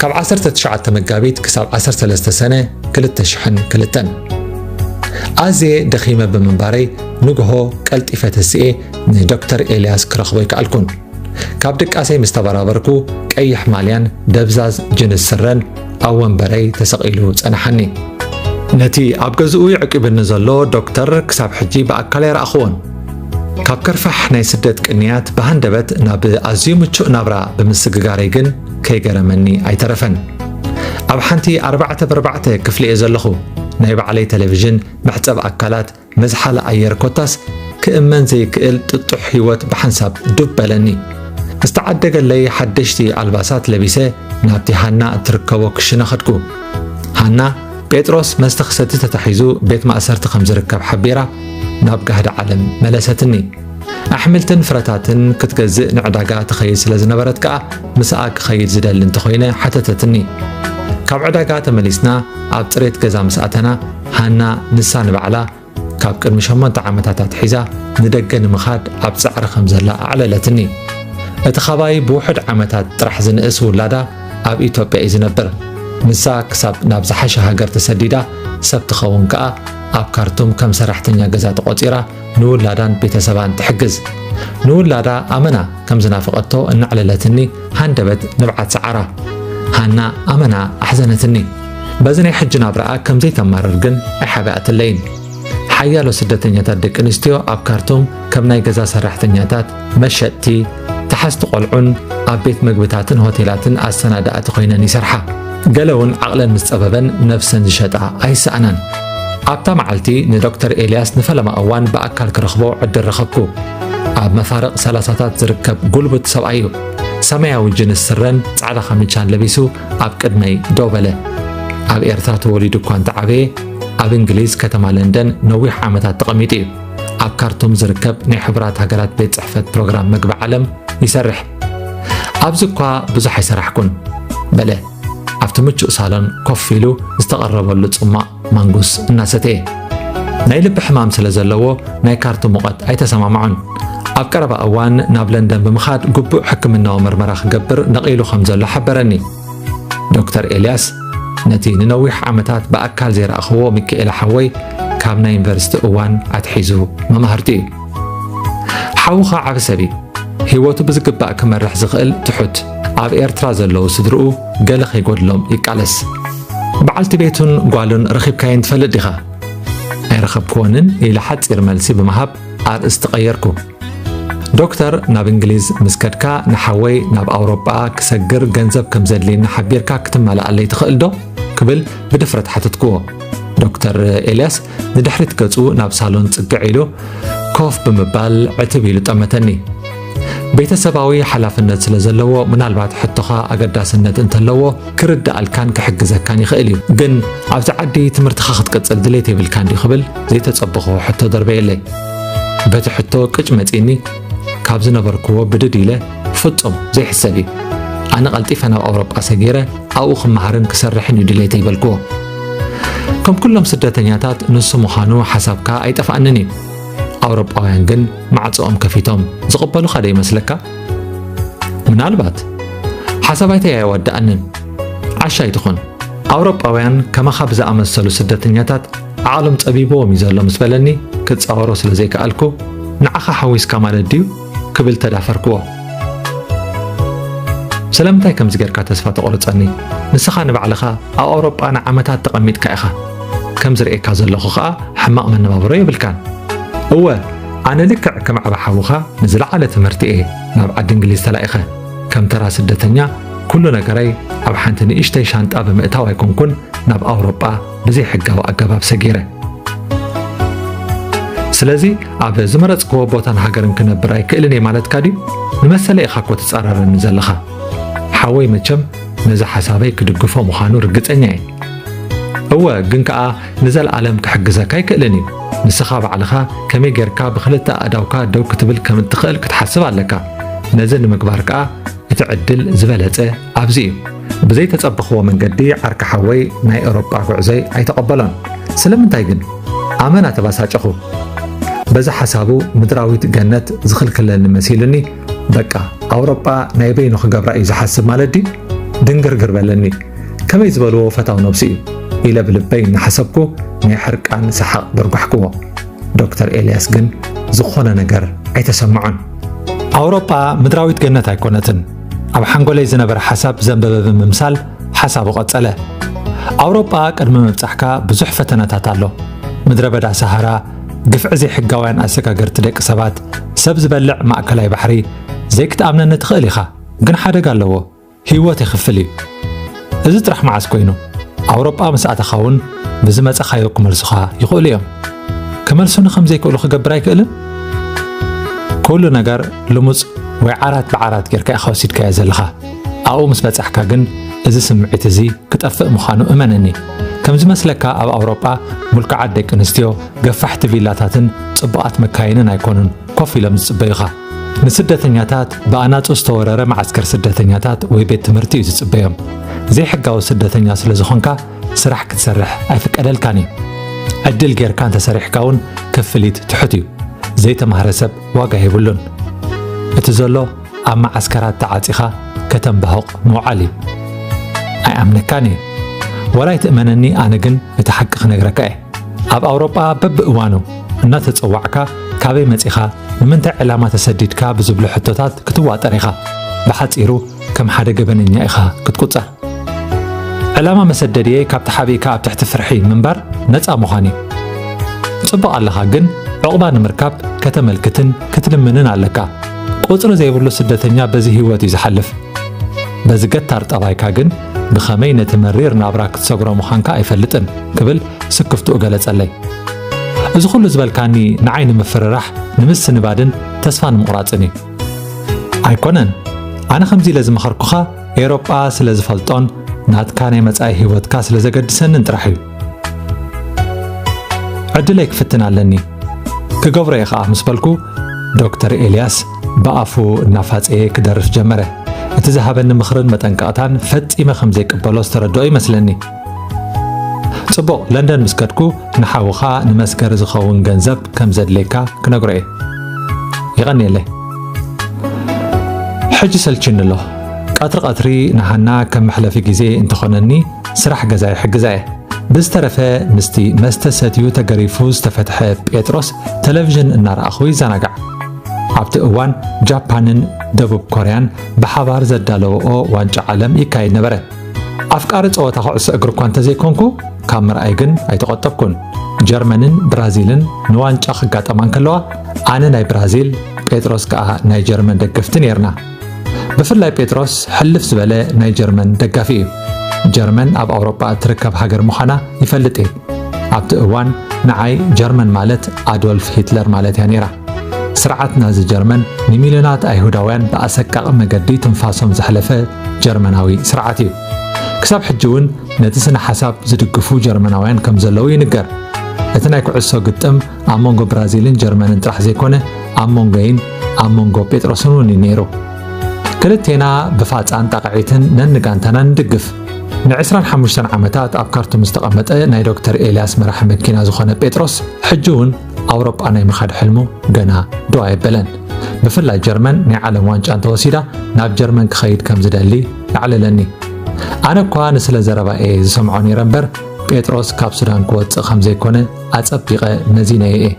ካብ ዓሰርተ ትሽዓተ መጋቢት ክሳብ ዓሰርተ ሰለስተ ሰነ ክልተ ሽሕን ክልተን። ኣዝየ ደኺመ ብምንባረይ፣ ንግሆ ቀልጢፈ ተሲኤ ንዶክተር ኤልያስ ክረኽቦ ኣይከኣልኩን። ካብ ድቃሰይ ምስ ተበራበርኩ፣ ቀይሕ ማልያን ደብዛዝ ጅንስ ስረን ኣብ ወንበረይ ተሰቒሉ ጸንሓኒ። ነቲ ኣብ ገዝኡ የዕቂቡኒ ዘሎ ዶክተር ክሳብ ሕጂ ብኣካል ኣይረኣኽዎን። ካብ ከርፋሕ ናይ ስደት ቅንያት ብሃንደበት ናብ ኣዝዩ ምቹእ ናብራ ብምስግጋረይ ግን ከይገረመኒ ኣይተረፈን። ኣብ ሓንቲ ኣርባዕተ ብኣርባዕተ ክፍሊ እየ ዘለኹ። ናይ ባዕለይ ቴሌቪዥን፣ መሕጸብ ኣካላት፣ መዝሓል ኣየር፣ ኮታስ ክእመን ዘይክእል ጥጡሕ ህይወት ብሓንሳብ ዱብ በለኒ። ዝተዓደገለይ ሓደሽቲ ኣልባሳት ለቢሰ ናብቲ ሃና እትርከቦ ክሽነ ኸድኩ። ሃና፣ ጴጥሮስ መስተ ክሰቲ ተታሒዙ ቤት ማእሰርቲ ከም ዝርከብ ሓቢራ ናብ ጋህዲ ዓለም መለሰትኒ። ኣሕምልትን ፍረታትን ክትገዝእ ንዕዳጋ ትኸይድ ስለ ዝነበረት ከኣ፣ ምስኣ ክኸይድ ዝደሊ እንተኾይነ ሓተተትኒ። ካብ ዕዳጋ ተመሊስና ኣብ ጽሬት ገዛ ምስ ኣተና፣ ሃና ንሳ ንባዕላ ካብ ቅድሚ ሸሞንተ ዓመታት ኣትሒዛ ንደገ ንምኻድ ኣብ ጻዕሪ ከም ዘላ ኣዕለለትኒ። እቲ ኻባይ ብውሑድ ዓመታት ጥራሕ ዝንእስ ውላዳ ኣብ ኢትዮጵያ እዩ ዝነብር። ንሳ ክሳብ ናብ ዝሓሸ ሃገር ተሰዲዳ ሰብ ትኸውን ከኣ፣ ኣብ ካርቱም ከም ሰራሕተኛ ገዛ ተቖጺራ ንውላዳን ቤተሰባን ትሕግዝ። ንውላዳ ኣመና ከም ዝናፈቐቶ እናዕለለትኒ፣ ሃንደበት ንብዓት ሰዓራ። ሃና ኣመና ኣሕዘነትኒ። በዚ ናይ ሕጂ ናብራኣ ከም ዘይተማርር ግን ኣይሓብኣትለይን። ሓያሎ ስደተኛታት ደቂ ኣንስትዮ ኣብ ካርቱም ከም ናይ ገዛ ሰራሕተኛታት፣ መሸጥቲ፣ ተሓዝቲ ቆልዑን ኣብ ቤት መግብታትን ሆቴላትን ኣሰናዳእቲ ኮይነን ይሰርሓ። ገለ እውን ዓቕለን ምስ ጸበበን ነብሰን ዝሸጣ ኣይሰኣናን። ኣብታ መዓልቲ ንዶክተር ኤልያስ ንፈለማ እዋን ብኣካል ክረኽቦ ዕድል ረኸብኩ። ኣብ መፋርቕ ሰላሳታት ዝርከብ ጉልቡት ሰብኣይ እዩ። ሰማያዊ ጅንስ ስረን ጻዕዳ ካምቻን ለቢሱ ኣብ ቅድመይ ደው በለ። ኣብ ኤርትራ ተወሊዱ እኳ እንተዓበየ፣ ኣብ እንግሊዝ ከተማ ለንደን ነዊሕ ዓመታት ተቐሚጡ እዩ። ኣብ ካርቱም ዝርከብ ናይ ሕቡራት ሃገራት ቤት ጽሕፈት ፕሮግራም መግቢ ዓለም ይሰርሕ። ኣብዚ እኳ ብዙሕ ኣይሰራሕኩን፣ በለ ኣብቲ ምቹእ ሳሎን ኮፍ ኢሉ ዝተቐረበሉ ጽማቕ ማንጉስ እናሰተየ። ናይ ልቢ ሕማም ስለ ዘለዎ ናይ ካርቱም ሙቐት ኣይተሰማምዖን። ኣብ ቀረባ እዋን ናብ ለንደን ብምኻድ ግቡእ ሕክምናዊ መርመራ ክገብር ነቒሉ ከም ዘሎ ሓበረኒ። ዶክተር ኤልያስ ነቲ ንነዊሕ ዓመታት ብኣካል ዘይረኣኽዎ ሚካኤል ሓወይ ካብ ናይ ዩኒቨርሲቲ እዋን ኣትሒዙ መማህርቱ እዩ። ሓውኻ ዓቢ ሰብ እዩ። ህይወቱ ብዝግባእ ክመርሕ ዝኽእል ትሑት፣ ኣብ ኤርትራ ዘለዉ ስድርኡ ገለ ከይጎድሎም ይቃለስ። በዓልቲ ቤቱን ጓሉን ረኺብካየን ትፈልጥ ዲኻ? ኣይረኸብክወንን ኢለ ሓጺር መልሲ ብምሃብ ኣርእስቲ ቀየርኩ። ዶክተር፣ ናብ እንግሊዝ ምስ ከድካ ንሓወይ ናብ ኣውሮጳ ክሰግር ገንዘብ ከም ዘድልየኒ ሓቢርካ ክትማልኣለይ ትኽእል ዶ? ክብል ብድፍረት ሓተትክዎ። ዶክተር ኤልያስ ንድሕሪት ገጹ ናብ ሳሎን ጽግዕ ኢሉ ኮፍ ብምባል ዕትብ ኢሉ ጠመተኒ። ቤተሰባዊ ሓላፍነት ስለ ዘለዎ፣ ምናልባት ሕቶኻ ኣገዳስነት እንተለዎ ክርድኣልካን ክሕግዘካን ይኽእል እዩ። ግን ኣብዚ ዓዲ ትምህርትኻ ክትቅጽል ድሌት የብልካን ድዩ ክብል ዘይተጸበኽዎ ሕቶ ደርበየለይ። በቲ ሕቶ ቅጭ መጺእኒ፣ ካብ ዝነበርክዎ ብድድ ኢለ፣ ፍጹም ዘይሕሰብ እዩ። ኣነ ቀልጢፈ ናብ ኣውሮጳ ሰጊረ ኣብኡ ክመሃርን ክሰርሕን እዩ ድሌተይ በልክዎ። ከም ኩሎም ስደተኛታት ንሱ ምዃኑ ሓሳብካ ኣይጠፍኣንን እዩ። ኣውሮጳውያን ግን ማዕጾኦም ከፊቶም ዝቕበሉኻ ዶ ይመስለካ? ምናልባት። ሓሳባይተይ ኣይወዳእንን። ዓሻ ኣይትኹን። ኣውሮጳውያን ከማኻ ብዝኣመሰሉ ስደተኛታት ዓቕሎም ጸቢብዎም እዩ ዘሎ ምስ በለኒ፣ ክጻወሮ ስለ ዘይከኣልኩ፣ ንዓኻ ሓዊስካ ማለት ድዩ? ክብል ተዳፈርክዎ። ስለምንታይ ከምዚ ጌርካ ተስፋ ተቑርጸኒ? ንስኻ ንባዕልኻ ኣብ ኣውሮጳ ንዓመታት ተቐሚጥካ ኢኻ። ከም ዝርእየካ ዘለኹ ኸኣ ሕማቕ መነባብሮ የብልካን። እወ፣ ኣነ ልክዕ ከም ዓቢ ሓውኻ ንዝለዓለ ትምህርቲ እየ ናብ ዓዲ እንግሊዝ ተላኢኸ። ከም ተራ ስደተኛ ኩሉ ነገረይ ኣብ ሓንቲ ንእሽተይ ሻንጣ ብምእታው ኣይኮንኩን ናብ ኣውሮጳ ብዘይሕጋዊ ኣገባብ ሰጊረ። ስለዚ ኣብ ዝመረጽክዎ ቦታን ሃገርን ክነብር ኣይክእልን እየ ማለትካ ድዩ? ንመሰለይ ኢኻ እኮ ትጻረረኒ ዘለኻ። ሓወይ መቸም ነዚ ሓሳበይ ክድግፎ ምዃኑ ርግጸኛ እየ። እወ፣ ግን ከኣ ንዘለኣለም ክሕግዘካ ኣይክእልን እዩ። ንስኻ ባዕልኻ ከመይ ጌርካ ብኽልተ ኣእዳውካ ደው ክትብል ከም እትኽእል ክትሓስብ ኣለካ። ነዚ ንምግባር ከኣ እቲ ዕድል ዝበለጸ ኣብዚ እዩ። ብዘይተጸበኽዎ መንገዲ ዓርኪ ሓወይ ናይ ኤውሮጳ ጉዕዞይ ኣይተቐበሎን። ስለምንታይ ግን? ኣመና ተባሳጨኹ። በዚ ሓሳቡ ምድራዊት ገነት ዝኽልክለኒ መሲሉኒ፣ በቃ ኣውሮጳ ናይ በይኑ ክገብራ እዩ ዝሓስብ ማለት ድዩ? ድንግርግር በለኒ። ከመይ ዝበልዎ ፈታው ነብሱ እዩ ኢለ ብልበይ እናሓሰብኩ ናይ ሕርቃን ሰሓቕ ደርጓሕክዎ። ዶክተር ኤልያስ ግን ዝኾነ ነገር ኣይተሰምዖን። ኣውሮጳ ምድራዊት ገነት ኣይኮነትን። ኣብ ሓንጎለይ ዝነበረ ሓሳብ ዘንበበ ብምምሳል ሓሳቡ ቀጸለ። ኣውሮጳ ቅድሚ ምብጻሕካ ብዙሕ ፈተነታት ኣሎ። ምድረ በዳ ሰሃራ፣ ግፍዒ ዘይሕጋውያን ኣሰጋገርቲ ደቂ ሰባት፣ ሰብ ዝበልዕ ማእከላይ ባሕሪ፣ ዘይክትኣምነኒ ትኽእል ኢኻ፣ ግን ሓደጋ ኣለዎ። ህይወት የኽፍል እዩ። እዚ ጥራሕ መዓስ ኮይኑ? ኣውሮጳ ምስ ኣተኻ እውን ብዝመጸኻዮ ክመልሱኻ ይኽእሉ እዮም። ክመልሱኒ ከም ዘይክእሉ ክገብር ኣይክእልን? ኩሉ ነገር ልሙጽ ወይ ዓራት ብዓራት ጌርካ ኢኻ ወሲድካዮ ዘለኻ። ኣብኡ ምስ በጻሕካ ግን እዚ ስምዒት እዚ ክጠፍእ ምዃኑ እመነኒ። ከም ዝመስለካ ኣብ ኣውሮጳ ምልኩዓት ደቂ ኣንስትዮ ገፋሕቲ ቪላታትን ጽቡቓት መካይንን ኣይኮኑን ኮፍ ኢሎም ዝጽበዩኻ። ንስደተኛታት ብኣናጹ ዝተወረረ መዓስከር ስደተኛታት ወይ ቤት ትምህርቲ እዩ ዝጽበዮም። ዘይሕጋዊ ስደተኛ ስለ ዝኾንካ ስራሕ ክትሰርሕ ኣይፍቀደልካን እዩ። ዕድል ጌርካ እንተሰሪሕካ እውን ክፍሊት ትሑት እዩ። ዘይተማህረ ሰብ ዋጋ የብሉን። እቲ ዘሎ ኣብ መዓስከራት ተዓጺኻ ከተንባሁቕ ምውዓል እዩ። ኣይኣምነካን እየ። ዋላ ኣይትእመነኒ፣ ኣነ ግን እቲ ሓቂ ክነግረካ እየ። ኣብ ኣውሮጳ በብእዋኑ እናተጸዋዕካ ካበይ መጺኻ፣ ንምንታይ ዕላማ ተሰዲድካ ብዝብሉ ሕቶታት ክትዋጠር ኢኻ። ብሓጺሩ ከም ሓደ ገበነኛ ኢኻ ክትቁጸር። ዕላማ መሰደድየይ ካብ ተሓቢእካ ኣብ ትሕቲ ፍርሒ ምንባር ነጻ ምዃን እዩ። ጽቡቕ ኣለኻ፣ ግን ዕቑባ ንምርካብ ከተመልክትን ክትልምንን ኣለካ። ቁጽሪ ዘይብሉ ስደተኛ በዚ ህይወት እዩ ዝሓልፍ። በዚ ገታር ጠባይካ ግን ብኸመይ ነቲ መሪር ናብራ ክትሰግሮ ምዃንካ ኣይፈልጥን ክብል ስክፍትኡ ገለጸለይ። እዚ ኩሉ ዝበልካኒ ንዓይ ንምፍርራሕ፣ ንምስንባድን ተስፋ ንምቑራጽን እዩ። ኣይኮነን፣ ኣነ ከምዚ ኢለ ዝመኸርኩኻ ኤውሮጳ ስለ ዝፈልጦን ናትካ ናይ መጻኢ ህይወትካ ስለ ዘገድሰንን ጥራሕ እዩ። ዕድለይ ክፍትን ኣለኒ። ክገብሮ እየ ኸኣ ምስ በልኩ፣ ዶክተር ኤልያስ ብኣፉ እናፋጸየ ክደርፍ ጀመረ። እቲ ዝሃበኒ ምኽርን መጠንቀቕታን ፈጺመ ከም ዘይቅበሎ ዝተረድኦ ይመስለኒ። ጽቡቕ፣ ለንደን ምስ ከድኩ ንሓውኻ ንመስገሪ ዝኸውን ገንዘብ ከም ዘድልየካ ክነግሮ እየ። የቐንየለይ። ሕጂ ሰልችኒ ኣሎ። ቀትሪ ቀትሪ ንሃና ከም መሕለፊ ግዜ እንትኾነኒ ስራሕ ገዛ ይሕግዛ እየ። ብዝተረፈ ምስቲ መስተ ሰትዩ ተገሪፉ ዝተፈትሐ ጴጥሮስ ቴሌቪዥን እናረኣኹ ይዘናጋዕ። ኣብቲ እዋን ጃፓንን ደቡብ ኮርያን ብሓባር ዘዳለወኦ ዋንጫ ዓለም ይካየድ ነበረ። ኣፍቃሪ ጸወታ ኩዕሶ እግሪ እኳ እንተዘይኮንኩ፣ ካብ ምርኣይ ግን ኣይተቖጠብኩን። ጀርመንን ብራዚልን ንዋንጫ ክጋጠማ እንከለዋ፣ ኣነ ናይ ብራዚል፣ ጴጥሮስ ከኣ ናይ ጀርመን ደገፍቲ ኔርና። ብፍላይ ጴጥሮስ ሕልፍ ዝበለ ናይ ጀርመን ደጋፊ እዩ። ጀርመን ኣብ ኣውሮጳ እትርከብ ሃገር ምዃና ይፈልጥ እየ። ኣብቲ እዋን ንዓይ ጀርመን ማለት ኣዶልፍ ሂትለር ማለት እያ ነይራ። ስርዓት ናዚ ጀርመን ንሚልዮናት ኣይሁዳውያን ብኣሰቃቒ መገዲ ትንፋሶም ዘሕለፈ ጀርመናዊ ስርዓት እዩ። ክሳብ ሕጂ እውን ነቲ ስነ ሓሳብ ዝድግፉ ጀርመናውያን ከም ዘለዉ ይንገር። እቲ ናይ ኩዕሶ ግጥም ኣብ መንጎ ብራዚልን ጀርመንን ጥራሕ ዘይኮነ፣ ኣብ መንጎይን ኣብ መንጎ ጴጥሮስን እውን እዩ ነይሩ። ክልቴና ብፋጻን ጣቕዒትን ነንጋንታና ንድግፍ። ንዕስራን ሓሙሽተን ዓመታት ኣብ ካርቱም ዝተቐመጠ ናይ ዶክተር ኤልያስ መራሒ መኪና ዝኾነ ጴጥሮስ፣ ሕጂ እውን ኣውሮጳ ናይ ምኻድ ሕልሙ ገና ደው ኣየበለን። ብፍላይ ጀርመን ናይ ዓለም ዋንጫ እንተወሲዳ፣ ናብ ጀርመን ክኸይድ ከም ዝደሊ የዕልለኒ። ኣነ እኳ ንስለ ዘረባ እየ ዝሰምዖ ነይረ እምበር፣ ጴጥሮስ ካብ ሱዳን ክወጽእ ከም ዘይኮነ ኣጸቢቐ መዚነዮ እየ።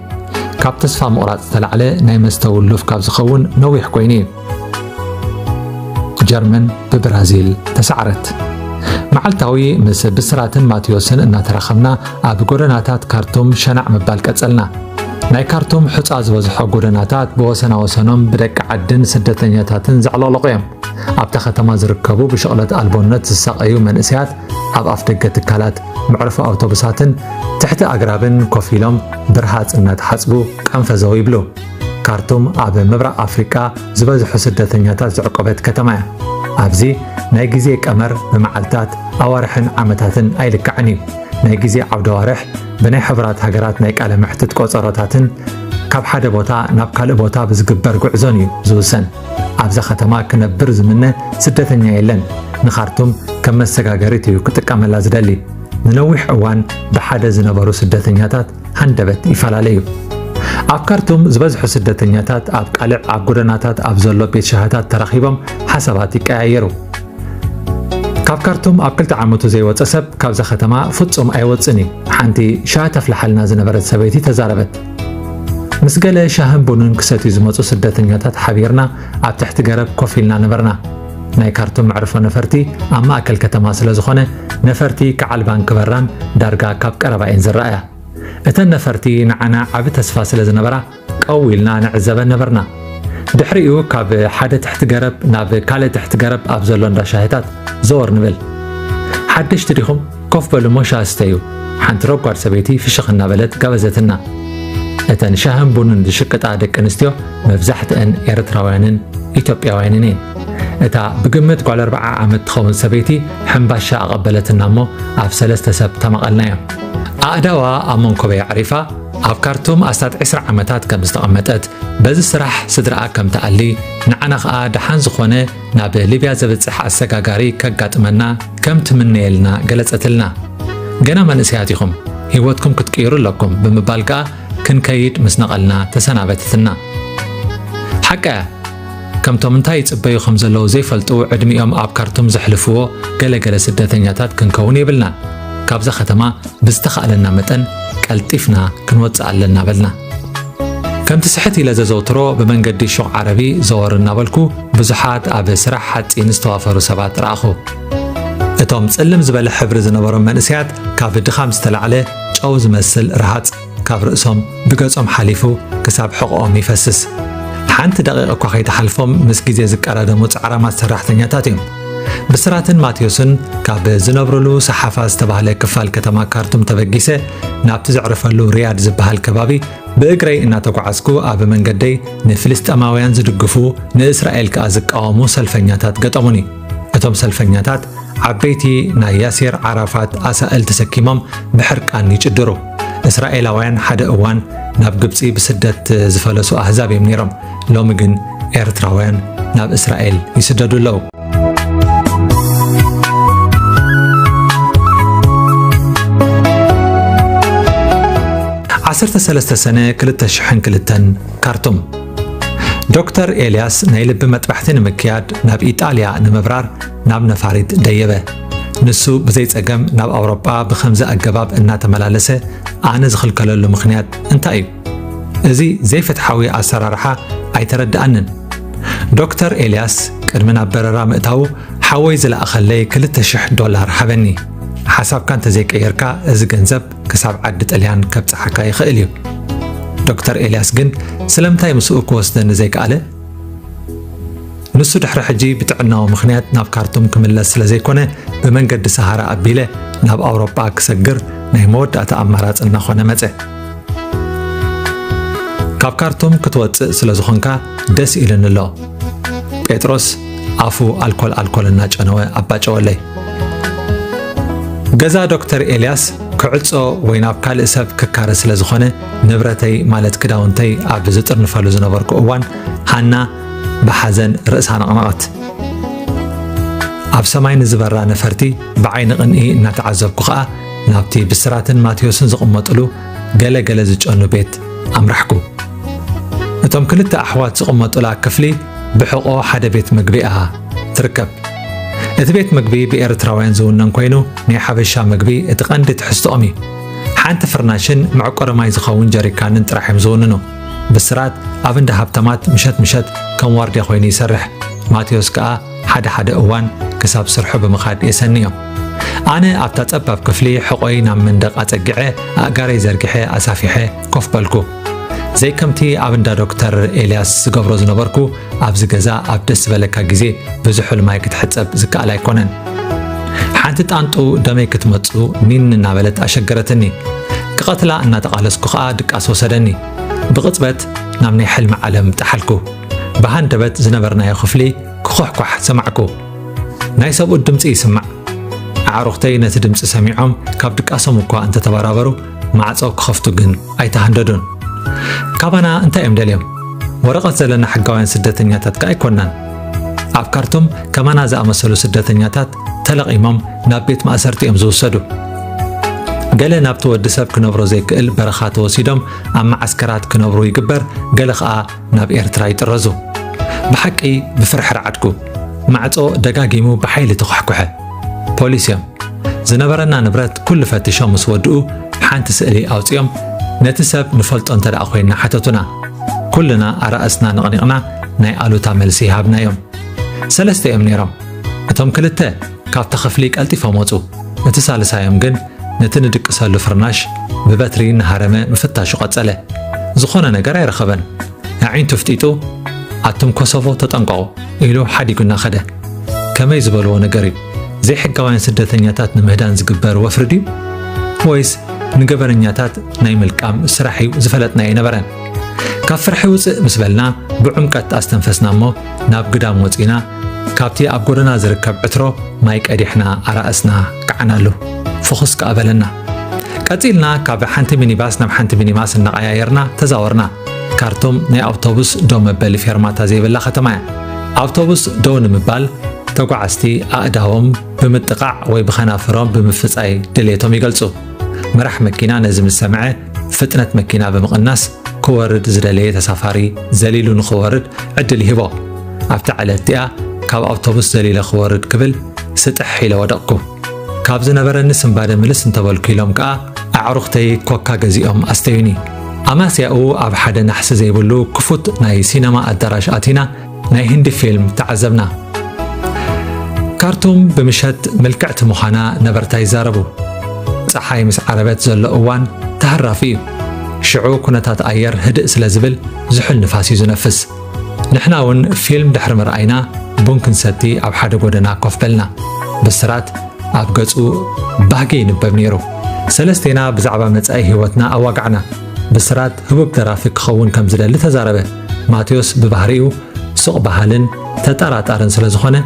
ካብ ተስፋ ምቑራጽ ዝተላዕለ ናይ መስተ ውሉፍ ካብ ዝኸውን ነዊሕ ኮይኑ እዩ። ጀርመን ብብራዚል ተሳዕረት። መዓልታዊ ምስ ብስራትን ማቴዎስን እናተራኸብና ኣብ ጎደናታት ካርቱም ሸናዕ ምባል ቀጸልና። ናይ ካርቱም ሑጻ ዝበዝሖ ጎደናታት ብወሰናወሰኖም ብደቂ ዓድን ስደተኛታትን ዘዕለቕለቑ እዮም። ኣብታ ከተማ ዝርከቡ ብሽቕለት ኣልቦነት ዝሳቐዩ መንእሰያት ኣብ ኣፍደገ ትካላት፣ መዕርፎ ኣውቶቡሳትን ትሕቲ ኣግራብን ኮፍ ኢሎም ብርሃጽ እናተሓጽቡ ቀንፈዘው ይብሉ። ካርቱም ኣብ ምብራቕ ኣፍሪቃ ዝበዝሑ ስደተኛታት ዘዕቆበት ከተማ እያ። ኣብዚ ናይ ግዜ ቀመር ብመዓልታት፣ ኣዋርሕን ዓመታትን ኣይልካዕን እዩ። ናይ ግዜ ዓውደ ኣዋርሕ ብናይ ሕቡራት ሃገራት ናይ ቃለ መሕትት ቆጸሮታትን ካብ ሓደ ቦታ ናብ ካልእ ቦታ ብዝግበር ጉዕዞን እዩ ዝውሰን። ኣብዛ ከተማ ክነብር ዝምነ ስደተኛ የለን። ንኻርቱም ከም መሰጋገሪት እዩ ክጥቀመላ ዝደሊ። ንነዊሕ እዋን ብሓደ ዝነበሩ ስደተኛታት ሃንደበት ይፈላለዩ። ኣብ ካርቱም ዝበዝሑ ስደተኛታት ኣብ ቃልዕ ኣብ ጎደናታት ኣብ ዘሎ ቤት ሻህታት ተራኺቦም ሓሳባት ይቀያየሩ። ካብ ካርቱም ኣብ ክልተ ዓመቱ ዘይወጸ ሰብ ካብዛ ከተማ ፍጹም ኣይወጽእን እዩ። ሓንቲ ሻሂ ተፍልሓልና ዝነበረት ሰበይቲ ተዛረበት። ምስ ገለ ሻህን ቡንን ክሰትዩ ዝመጹ ስደተኛታት ሓቢርና ኣብ ትሕቲ ገረብ ኮፍ ኢልና ነበርና። ናይ ካርቱም መዕርፎ ነፈርቲ ኣብ ማእከል ከተማ ስለ ዝኾነ፣ ነፈርቲ ክዓልባን ክበራን ዳርጋ ካብ ቀረባ እየን ዝረኣያ። እተን ነፈርቲ ንዓና ዓቢ ተስፋ ስለ ዝነበራ፣ ቀው ኢልና ንዕዘበን ነበርና። ድሕሪኡ ካብ ሓደ ትሕቲ ገረብ ናብ ካልእ ትሕቲ ገረብ ኣብ ዘሎ እንዳ ሻሂታት ዘወር ንብል። ሓደሽቲ ዲኹም? ኮፍ በሉ እሞ ሻሂ ስተዩ። ሓንቲ ረጓድ ሰበይቲ ፍሽኽ እናበለት ጋበዘትና። እተን ሻህን ቡንን ዝሽቅጣ ደቂ ኣንስትዮ መብዛሕትአን ኤርትራውያንን ኢትዮጵያውያንን እየን። እታ ብግምት ጓል ኣርብዓ ዓመት ትኸውን ሰበይቲ ሕምባሻ ኣቐበለትና እሞ ኣብ ሰለስተ ሰብ ተመቐልናዮ። ኣእዳዋ ኣብ መንኮበይ ኣዕሪፋ ኣብ ካርቱም ኣስታት ዕስራ ዓመታት ከም ዝተቐመጠት፣ በዚ ስራሕ ስድራኣ ከም ትኣሊ፣ ንዓና ኸኣ ደሓን ዝኾነ ናብ ሊብያ ዘብጽሕ ኣሰጋጋሪ ከጋጥመና ከም ትምነየልና ገለጸትልና። "ገና መንእሰያት ኢኹም፣ ህይወትኩም ክትቅይሩ ኣለኩም" ብምባል ከኣ ክንከይድ ምስ ነቐልና ተሰናበተትና። ሓቃ እያ፣ ከምቶም እንታይ ይጽበዩ ከም ዘለዉ ዘይፈልጡ ዕድሚኦም ኣብ ካርቱም ዘሕልፍዎ ገለ ገለ ስደተኛታት ክንከውን የብልናን። ካብዛ ከተማ ብዝተኻእለና መጠን ቀልጢፍና ክንወጽእ ኣለና በልና። ከምቲ ስሕት ኢለ ዘዘውትሮ ብመንገዲ ሹቕ ዓረቢ ዘወር እናበልኩ ብዙሓት ኣብ ስራሕ ሓጺን ዝተዋፈሩ ሰባት ረኣኹ። እቶም ጽልም ዝበለ ሕብሪ ዝነበሮም መንእሰያት ካብ ድኻም ዝተላዕለ ጨው ዝመስል ረሃጽ ካብ ርእሶም ብገጾም ሓሊፉ ክሳብ ሕቖኦም ይፈስስ። ሓንቲ ደቂቕ እኳ ከይተሓልፎም ምስ ግዜ ዝቀዳደሙ ጻዕራማት ሰራሕተኛታት እዮም። ብስራትን ማቴዎስን ካብ ዝነብሩሉ ሰሓፋ ዝተባህለ ክፋል ከተማ ካርቱም ተበጊሰ ናብቲ ዘዕርፈሉ ሪያድ ዝበሃል ከባቢ ብእግረይ እናተጓዓዝኩ ኣብ መንገደይ ንፍልስጤማውያን ዝድግፉ ንእስራኤል ከኣ ዝቃወሙ ሰልፈኛታት ገጠሙኒ። እቶም ሰልፈኛታት ዓበይቲ ናይ ያሲር ዓራፋት ኣሳእል ተሰኪሞም ብሕርቃን ይጭድሩ። እስራኤላውያን ሓደ እዋን ናብ ግብጺ ብስደት ዝፈለሱ ኣህዛብ እዮም ነይሮም። ሎሚ ግን ኤርትራውያን ናብ እስራኤል ይስደዱ ኣለዉ። ዓሰርተ ሰለስተ ሰነ ክልተ ሽሕን ክልተን፣ ካርቱም። ዶክተር ኤልያስ ናይ ልቢ መጥባሕቲ ንምክያድ ናብ ኢጣልያ ንምብራር ናብ ነፋሪት ደየበ። ንሱ ብዘይ ጸገም ናብ ኣውሮጳ ብኸምዚ ኣገባብ እናተመላለሰ ኣነ ዝኽልከለሉ ምኽንያት እንታይ እዩ? እዚ ዘይፍትሓዊ ኣሰራርሓ ኣይተረድኣንን። ዶክተር ኤልያስ ቅድሚ ናብ በረራ ምእታዉ ሓወይ ዝለኣኸለይ ክልተ ሽሕ ዶላር ሃበኒ። ሓሳብካ እንተዘይቀየርካ እዚ ገንዘብ ክሳብ ዓዲ ጥልያን ከብጽሓካ ይኽእል እዩ። ዶክተር ኤልያስ ግን ስለምንታይ ምስኡ ክወስደኒ ዘይከኣለ? ንሱ ድሕሪ ሕጂ ብጥዕናዊ ምኽንያት ናብ ካርቱም ክምለስ ስለ ዘይኮነ፣ ብመንገዲ ሰሃራ ኣቢለ ናብ ኣውሮጳ ክሰግር ናይ መወዳእታ ኣማራጺ እናኾነ መጸ። "ካብ ካርቱም ክትወጽእ ስለ ዝኾንካ ደስ ኢሉኒ ኣሎ" ጴጥሮስ ኣፉ ኣልኮል ኣልኮል እናጨነወ ኣባጨወለይ። ገዛ ዶክተር ኤልያስ ክዕጾ ወይ ናብ ካልእ ሰብ ክካረ ስለ ዝኾነ፣ ንብረተይ ማለት ክዳውንተይ ኣብ ዝጥርንፈሉ ዝነበርኩ እዋን፣ ሃና ብሓዘን ርእሳ ነቕነቐት። ኣብ ሰማይ ንዝበራ ነፈርቲ ብዓይኒ ቅንኢ እናተዓዘብኩ ኸኣ፣ ናብቲ ብስራትን ማቴዎስን ዝቕመጥሉ ገለ ገለ ዝጨኑ ቤት ኣምራሕኩ። እቶም ክልተ ኣሕዋት ዝቕመጡላ ክፍሊ ብሕቖ ሓደ ቤት ምግቢ እያ ትርከብ። እቲ ቤት ምግቢ ብኤርትራውያን ዝውነን ኮይኑ፣ ናይ ሓበሻ ምግቢ እቲ ቀንዲ ትሕዝቶኦም እዩ። ሓንቲ ፍርናሽን መዕቆሪ ማይ ዝኸውን ጀሪካንን ጥራሕ እዮም ዝውንኑ። ብስራት ኣብ እንዳ ሃብታማት ምሸት ምሸት ከም ዋርድያ ኮይኑ ይሰርሕ። ማቴዎስ ከኣ ሓደ ሓደ እዋን ክሳብ ስርሑ ብምኻድ የሰንዮም። ኣነ ኣብታ ጸባብ ክፍሊ ሕቖይ ናብ መንደቕ ኣጸጊዐ፣ ኣእጋረይ ዘርጊሐ ኣሳፊሐ ኮፍ በልኩ። ዘይከምቲ ኣብ እንዳ ዶክተር ኤልያስ ዝገብሮ ዝነበርኩ፣ ኣብዚ ገዛ ኣብ ደስ ዝበለካ ግዜ ብዝሑል ማይ ክትሕጸብ ዝከኣል ኣይኮነን። ሓንቲ ጣንጡ ደመይ ክትመጹ ኒን እናበለት ኣሸገረትኒ። ክቐትላ እናተቓለስኩ ኸኣ ድቃስ ወሰደኒ። ብቕጽበት ናብ ናይ ሕልሚ ዓለም ጠሓልኩ። ብሃንደበት ዝነበርናዮ ክፍሊ ክኹሕኳሕ ሰማዕኩ። ናይ ሰብኡት ድምጺ ይስማዕ። ኣዕሩኽተይ ነቲ ድምጺ ሰሚዖም ካብ ድቃሶም እኳ እንተተበራበሩ፣ ማዕጾ ክኸፍቱ ግን ኣይተሃንደዱን። ካባና እንታይ እዮም ደልዮም? ወረቐት ዘለና ሕጋውያን ስደተኛታት ከኣ ኣይኮናን። ኣብ ካርቱም ከማና ዝኣመሰሉ ስደተኛታት ተለቒሞም ናብ ቤት ማእሰርቲ እዮም ዝውሰዱ። ገለ ናብቲ ወዲ ሰብ ክነብሮ ዘይክእል በረኻ ተወሲዶም ኣብ መዓስከራት ክነብሩ ይግበር፣ ገለ ኸኣ ናብ ኤርትራ ይጥረዙ። ብሓቂ ብፍርሒ ረዓድኩ። ማዕጾ ደጋጊሙ ብሓይሊ ተዃሕኩሐ። ፖሊስ እዮም። ዝነበረና ንብረት ኩሉ ፈቲሾም ምስ ወድኡ፣ ሓንቲ ስእሊ ኣውጺኦም፣ ነቲ ሰብ ንፈልጦ እንተ ደኣ ኮይንና ሓተቱና። ኩልና ኣራእስና ነቕኒቕና ናይ ኣሉታ መልሲ ሃብናዮም። ሰለስተ እዮም ነይሮም። እቶም ክልተ ካብቲ ክፍሊ ቀልጢፎም ወጹ። እቲ ሳልሳዮም ግን ነቲ ንድቅሰሉ ፍርናሽ ብበትሪ እናሃረመ ምፍታሹ ቀጸለ። ዝኾነ ነገር ኣይረኸበን። ኣዒንቱ ፍጢጡ፣ "ኣቱም ኮሶቮ ተጠንቀቑ" ኢሉ ሓዲጉና ኸደ። ከመይ ዝበልዎ ነገር እዩ? ዘይሕጋውያን ስደተኛታት ንምህዳን ዝግበር ወፍሪ ድዩ? ወይስ ንገበነኛታት ናይ ምልቃም ስራሕ እዩ ዝፈለጥና ኣይነበረን። ካብ ፍርሒ ውፅእ ምስ በልና ብዕምቀት ኣስተንፈስና እሞ ናብ ግዳም ወፂና ካብቲ ኣብ ጎደና ዝርከብ ዕትሮ ማይ ቀዲሕና ኣራእስና ከዓናሉ። ፍኹስ ከኣ በለና። ቀጺልና ካብ ሓንቲ ሚኒባስ ናብ ሓንቲ ሚኒባስ እናቐያየርና ተዛወርና። ካርቱም ናይ ኣውቶቡስ ደው መበሊ ፌርማታ ዘይብላ ከተማ እያ። ኣውቶቡስ ደው ንምባል ተጓዓዝቲ ኣእዳዎም ብምጥቓዕ ወይ ብኸናፍሮም ብምፍጻይ ድሌቶም ይገልጹ። መራሕ መኪና ነዚ ምስ ሰምዐ ፍጥነት መኪና ብምቕናስ ክወርድ ዝደለየ ተሳፋሪ ዘሊሉ ንኽወርድ ዕድል ይህቦ። ኣብታ ዕለት እቲኣ ካብ ኣውቶቡስ ዘሊለ ክወርድ ክብል ስጥሕ ኢለ ወደቕኩ። ካብ ዝነበረኒ ስንባደ ምልስ እንተበልኩ ኢሎም ከኣ ኣዕሩኽተይ ኮካ ገዚኦም ኣስተዩኒ። ኣማስያኡ ኣብ ሓደ ናሕሲ ዘይብሉ ክፉት ናይ ሲነማ ኣዳራሽ ኣቲና ናይ ህንዲ ፊልም ተዓዘብና። ካርቱም ብምሸት ምልክዕቲ ምዃና ነበርታ ይዛረቡ። ጸሓይ ምስ ዓረበት ዘሎ እዋን ተሃራፊ እዩ። ሽዑ ኩነታት ኣየር ህድእ ስለ ዝብል ዝሑል ንፋስ እዩ ዝነፍስ። ንሕና እውን ፊልም ድሕሪ ምርኣይና ቡን ክንሰቲ ኣብ ሓደ ጎደና ኮፍ በልና። ብስራት ኣብ ገጹ ባህጊ ይንበብ ነይሩ። ሰለስቴና ብዛዕባ መጻኢ ህይወትና ኣዋጋዕና። ብስራት ህቡብ ደራፊ ክኸውን ከም ዝደሊ ተዛረበ። ማቴዎስ ብባህሪኡ ሱቕ በሃልን ተጠራጣርን ስለ ዝኾነ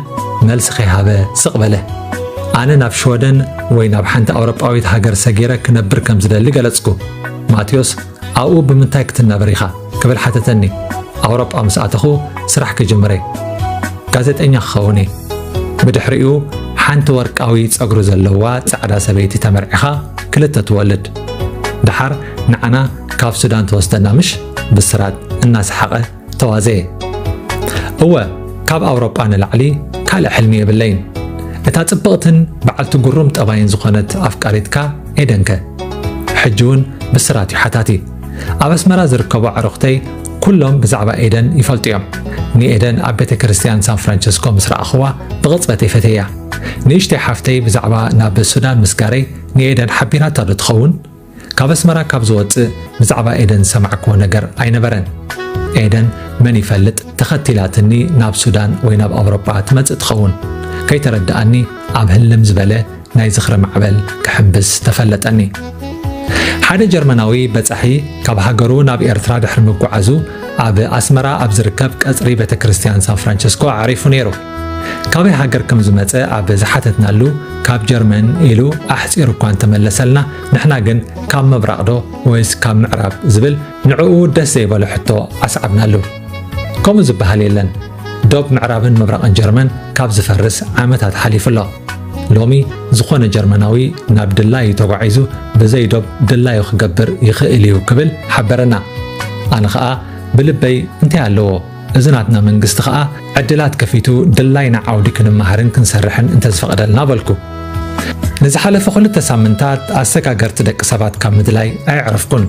መልሲ ከይሃበ ስቕ በለ። ኣነ ናብ ሽወደን ወይ ናብ ሓንቲ ኣውሮጳዊት ሃገር ሰጊረ ክነብር ከም ዝደሊ ገለጽኩ። ማቴዎስ ኣብኡ ብምንታይ ክትነብር ኢኻ ክብል ሓተተኒ። ኣውሮጳ ምስ ኣተኹ ስራሕ ክጅምር እየ። ጋዜጠኛ ክኸውን እየ። ብድሕሪኡ ሓንቲ ወርቃዊ ጸጉሪ ዘለዋ ጻዕዳ ሰበይቲ ተመርዒኻ ክልተ ትወልድ። ደሓር ንዓና ካብ ሱዳን ትወስደና ምሽ? ብስራት እናሰሓቐ ተዋዘየ። እወ፣ ካብ ኣውሮጳ ንላዕሊ ካልእ ሕልሚ የብለይን። እታ ጽብቕትን በዓልቲ ግሩም ጠባይን ዝኾነት ኣፍቃሪትካ ኤደንከ? ሕጂ እውን ብስራት እዩ ሓታቲ። ኣብ ኣስመራ ዝርከቡ ኣዕሩኽተይ ኩሎም ብዛዕባ ኤደን ይፈልጡ እዮም። ንኤደን ኣብ ቤተ ክርስቲያን ሳን ፍራንቸስኮ ምስ ረኣኽዋ ብቕጽበት እየ ፈትየያ። ንእሽተይ ሓፍተይ ብዛዕባ ናብ ሱዳን ምስጋረይ ንኤደን ሓቢራታ ዶ ትኸውን? ካብ ኣስመራ ካብ ዝወጽእ ብዛዕባ ኤደን ዝሰማዕክዎ ነገር ኣይነበረን። ኤደን መን ይፈልጥ ተኸቲላትኒ ናብ ሱዳን ወይ ናብ ኣውሮጳ ትመጽእ ትኸውን። ከይተረድኣኒ ኣብ ህልም ዝበለ ናይ ዝኽሪ ማዕበል ክሕምብስ ተፈለጠኒ። ሓደ ጀርመናዊ በጻሒ ካብ ሃገሩ ናብ ኤርትራ ድሕሪ ምጉዓዙ ኣብ ኣስመራ ኣብ ዝርከብ ቀጽሪ ቤተ ክርስቲያን ሳን ፍራንቸስኮ ኣዕሪፉ ነይሩ። ካበይ ሃገር ከም ዝመጸ ኣብ ዝሓተትናሉ ካብ ጀርመን ኢሉ ኣሕጺሩ እኳ እንተመለሰልና፣ ንሕና ግን ካብ ምብራቕ ዶ ወይስ ካብ ምዕራብ ዝብል ንዕኡ ደስ ዘይበሎ ሕቶ ኣስዓብናሉ። ከምኡ ዝበሃል የለን። ዶብ ምዕራብን ምብራቕን ጀርመን ካብ ዝፈርስ ዓመታት ሓሊፉ ኣሎ። ሎሚ ዝኾነ ጀርመናዊ ናብ ድላዩ ተጓዒዙ ብዘይ ዶብ ድላዩ ክገብር ይኽእል እዩ ክብል ሓበረና። ኣነ ኸኣ ብልበይ እንታይ ኣለዎ? እዚ ናትና መንግስቲ ኸኣ ዕድላት ከፊቱ ድላይና ዓውዲ ክንመሃርን ክንሰርሕን እንተዝፈቕደልና በልኩ። ንዝሓለፈ ክልተ ሳምንታት ኣሰጋገርቲ ደቂ ሰባት ካብ ምድላይ ኣየዕረፍኩን።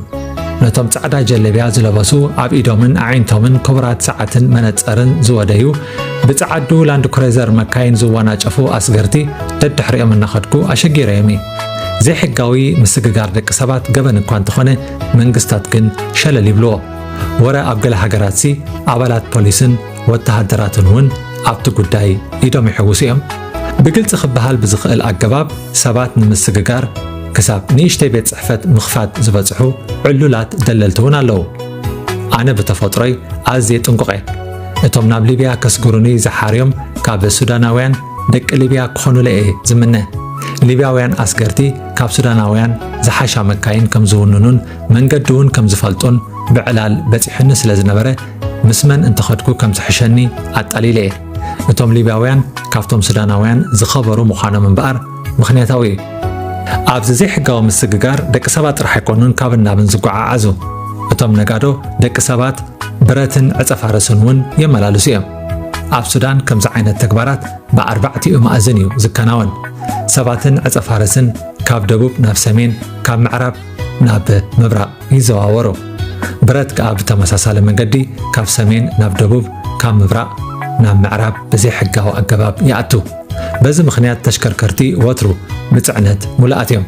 ነቶም ጻዕዳ ጀለብያ ዝለበሱ፣ ኣብ ኢዶምን ኣዒንቶምን ክቡራት ሰዓትን መነጸርን ዝወደዩ፣ ብጸዓዱ ላንድ ክሩዘር መካይን ዝወናጨፉ ኣስገርቲ ደድሕሪኦም እናኸድኩ ኣሸጊረዮም እየ። ዘይሕጋዊ ምስግጋር ደቂ ሰባት ገበን እኳ እንተኾነ፣ መንግስታት ግን ሸለል ይብልዎ። ወረ ኣብ ገለ ሃገራትሲ ኣባላት ፖሊስን ወተሃደራትን እውን ኣብቲ ጉዳይ ኢዶም ይሕውሱ እዮም። ብግልጺ ክበሃል ብዝኽእል ኣገባብ ሰባት ንምስግጋር ክሳብ ንእሽተይ ቤት ጽሕፈት ምኽፋት ዝበጽሑ ዕሉላት ደለልቲ እውን ኣለዉ። ኣነ ብተፈጥሮይ ኣዝየ ጥንቁቕ እየ። እቶም ናብ ሊብያ ከስግሩኒ ዝሓርዮም ካብ ሱዳናውያን ደቂ ሊብያ ክኾኑለይ እየ ዝምነ። ሊብያውያን ኣስገርቲ ካብ ሱዳናውያን ዝሓሻ መካይን ከም ዝውንኑን መንገዲ እውን ከም ዝፈልጡን ብዕላል በጺሑኒ ስለ ዝነበረ፣ ምስ መን እንተኸድኩ ከም ዝሕሸኒ ኣጣሊለ እየ። እቶም ሊብያውያን ካብቶም ሱዳናውያን ዝኸበሩ ምዃኖም እምበኣር ምኽንያታዊ እዩ። ኣብዚ ዘይሕጋዊ ምስግጋር ደቂ ሰባት ጥራሕ ኣይኮኑን ካብ ናብን ዝጓዓዓዙ። እቶም ነጋዶ ደቂ ሰባት ብረትን ዕጸ ፋርስን እውን የመላልሱ እዮም። ኣብ ሱዳን ከምዚ ዓይነት ተግባራት ብኣርባዕቲኡ ማእዝን እዩ ዝከናወን። ሰባትን ዕጸ ፋርስን ካብ ደቡብ ናብ ሰሜን፣ ካብ ምዕራብ ናብ ምብራቕ ይዘዋወሩ። ብረት ከኣ ብተመሳሳሊ መገዲ ካብ ሰሜን ናብ ደቡብ፣ ካብ ምብራቕ ናብ ምዕራብ ብዘይሕጋዊ ኣገባብ ይኣቱ። በዚ ምኽንያት ተሽከርከርቲ ወትሩ ብጽዕነት ሙሉኣት እዮም።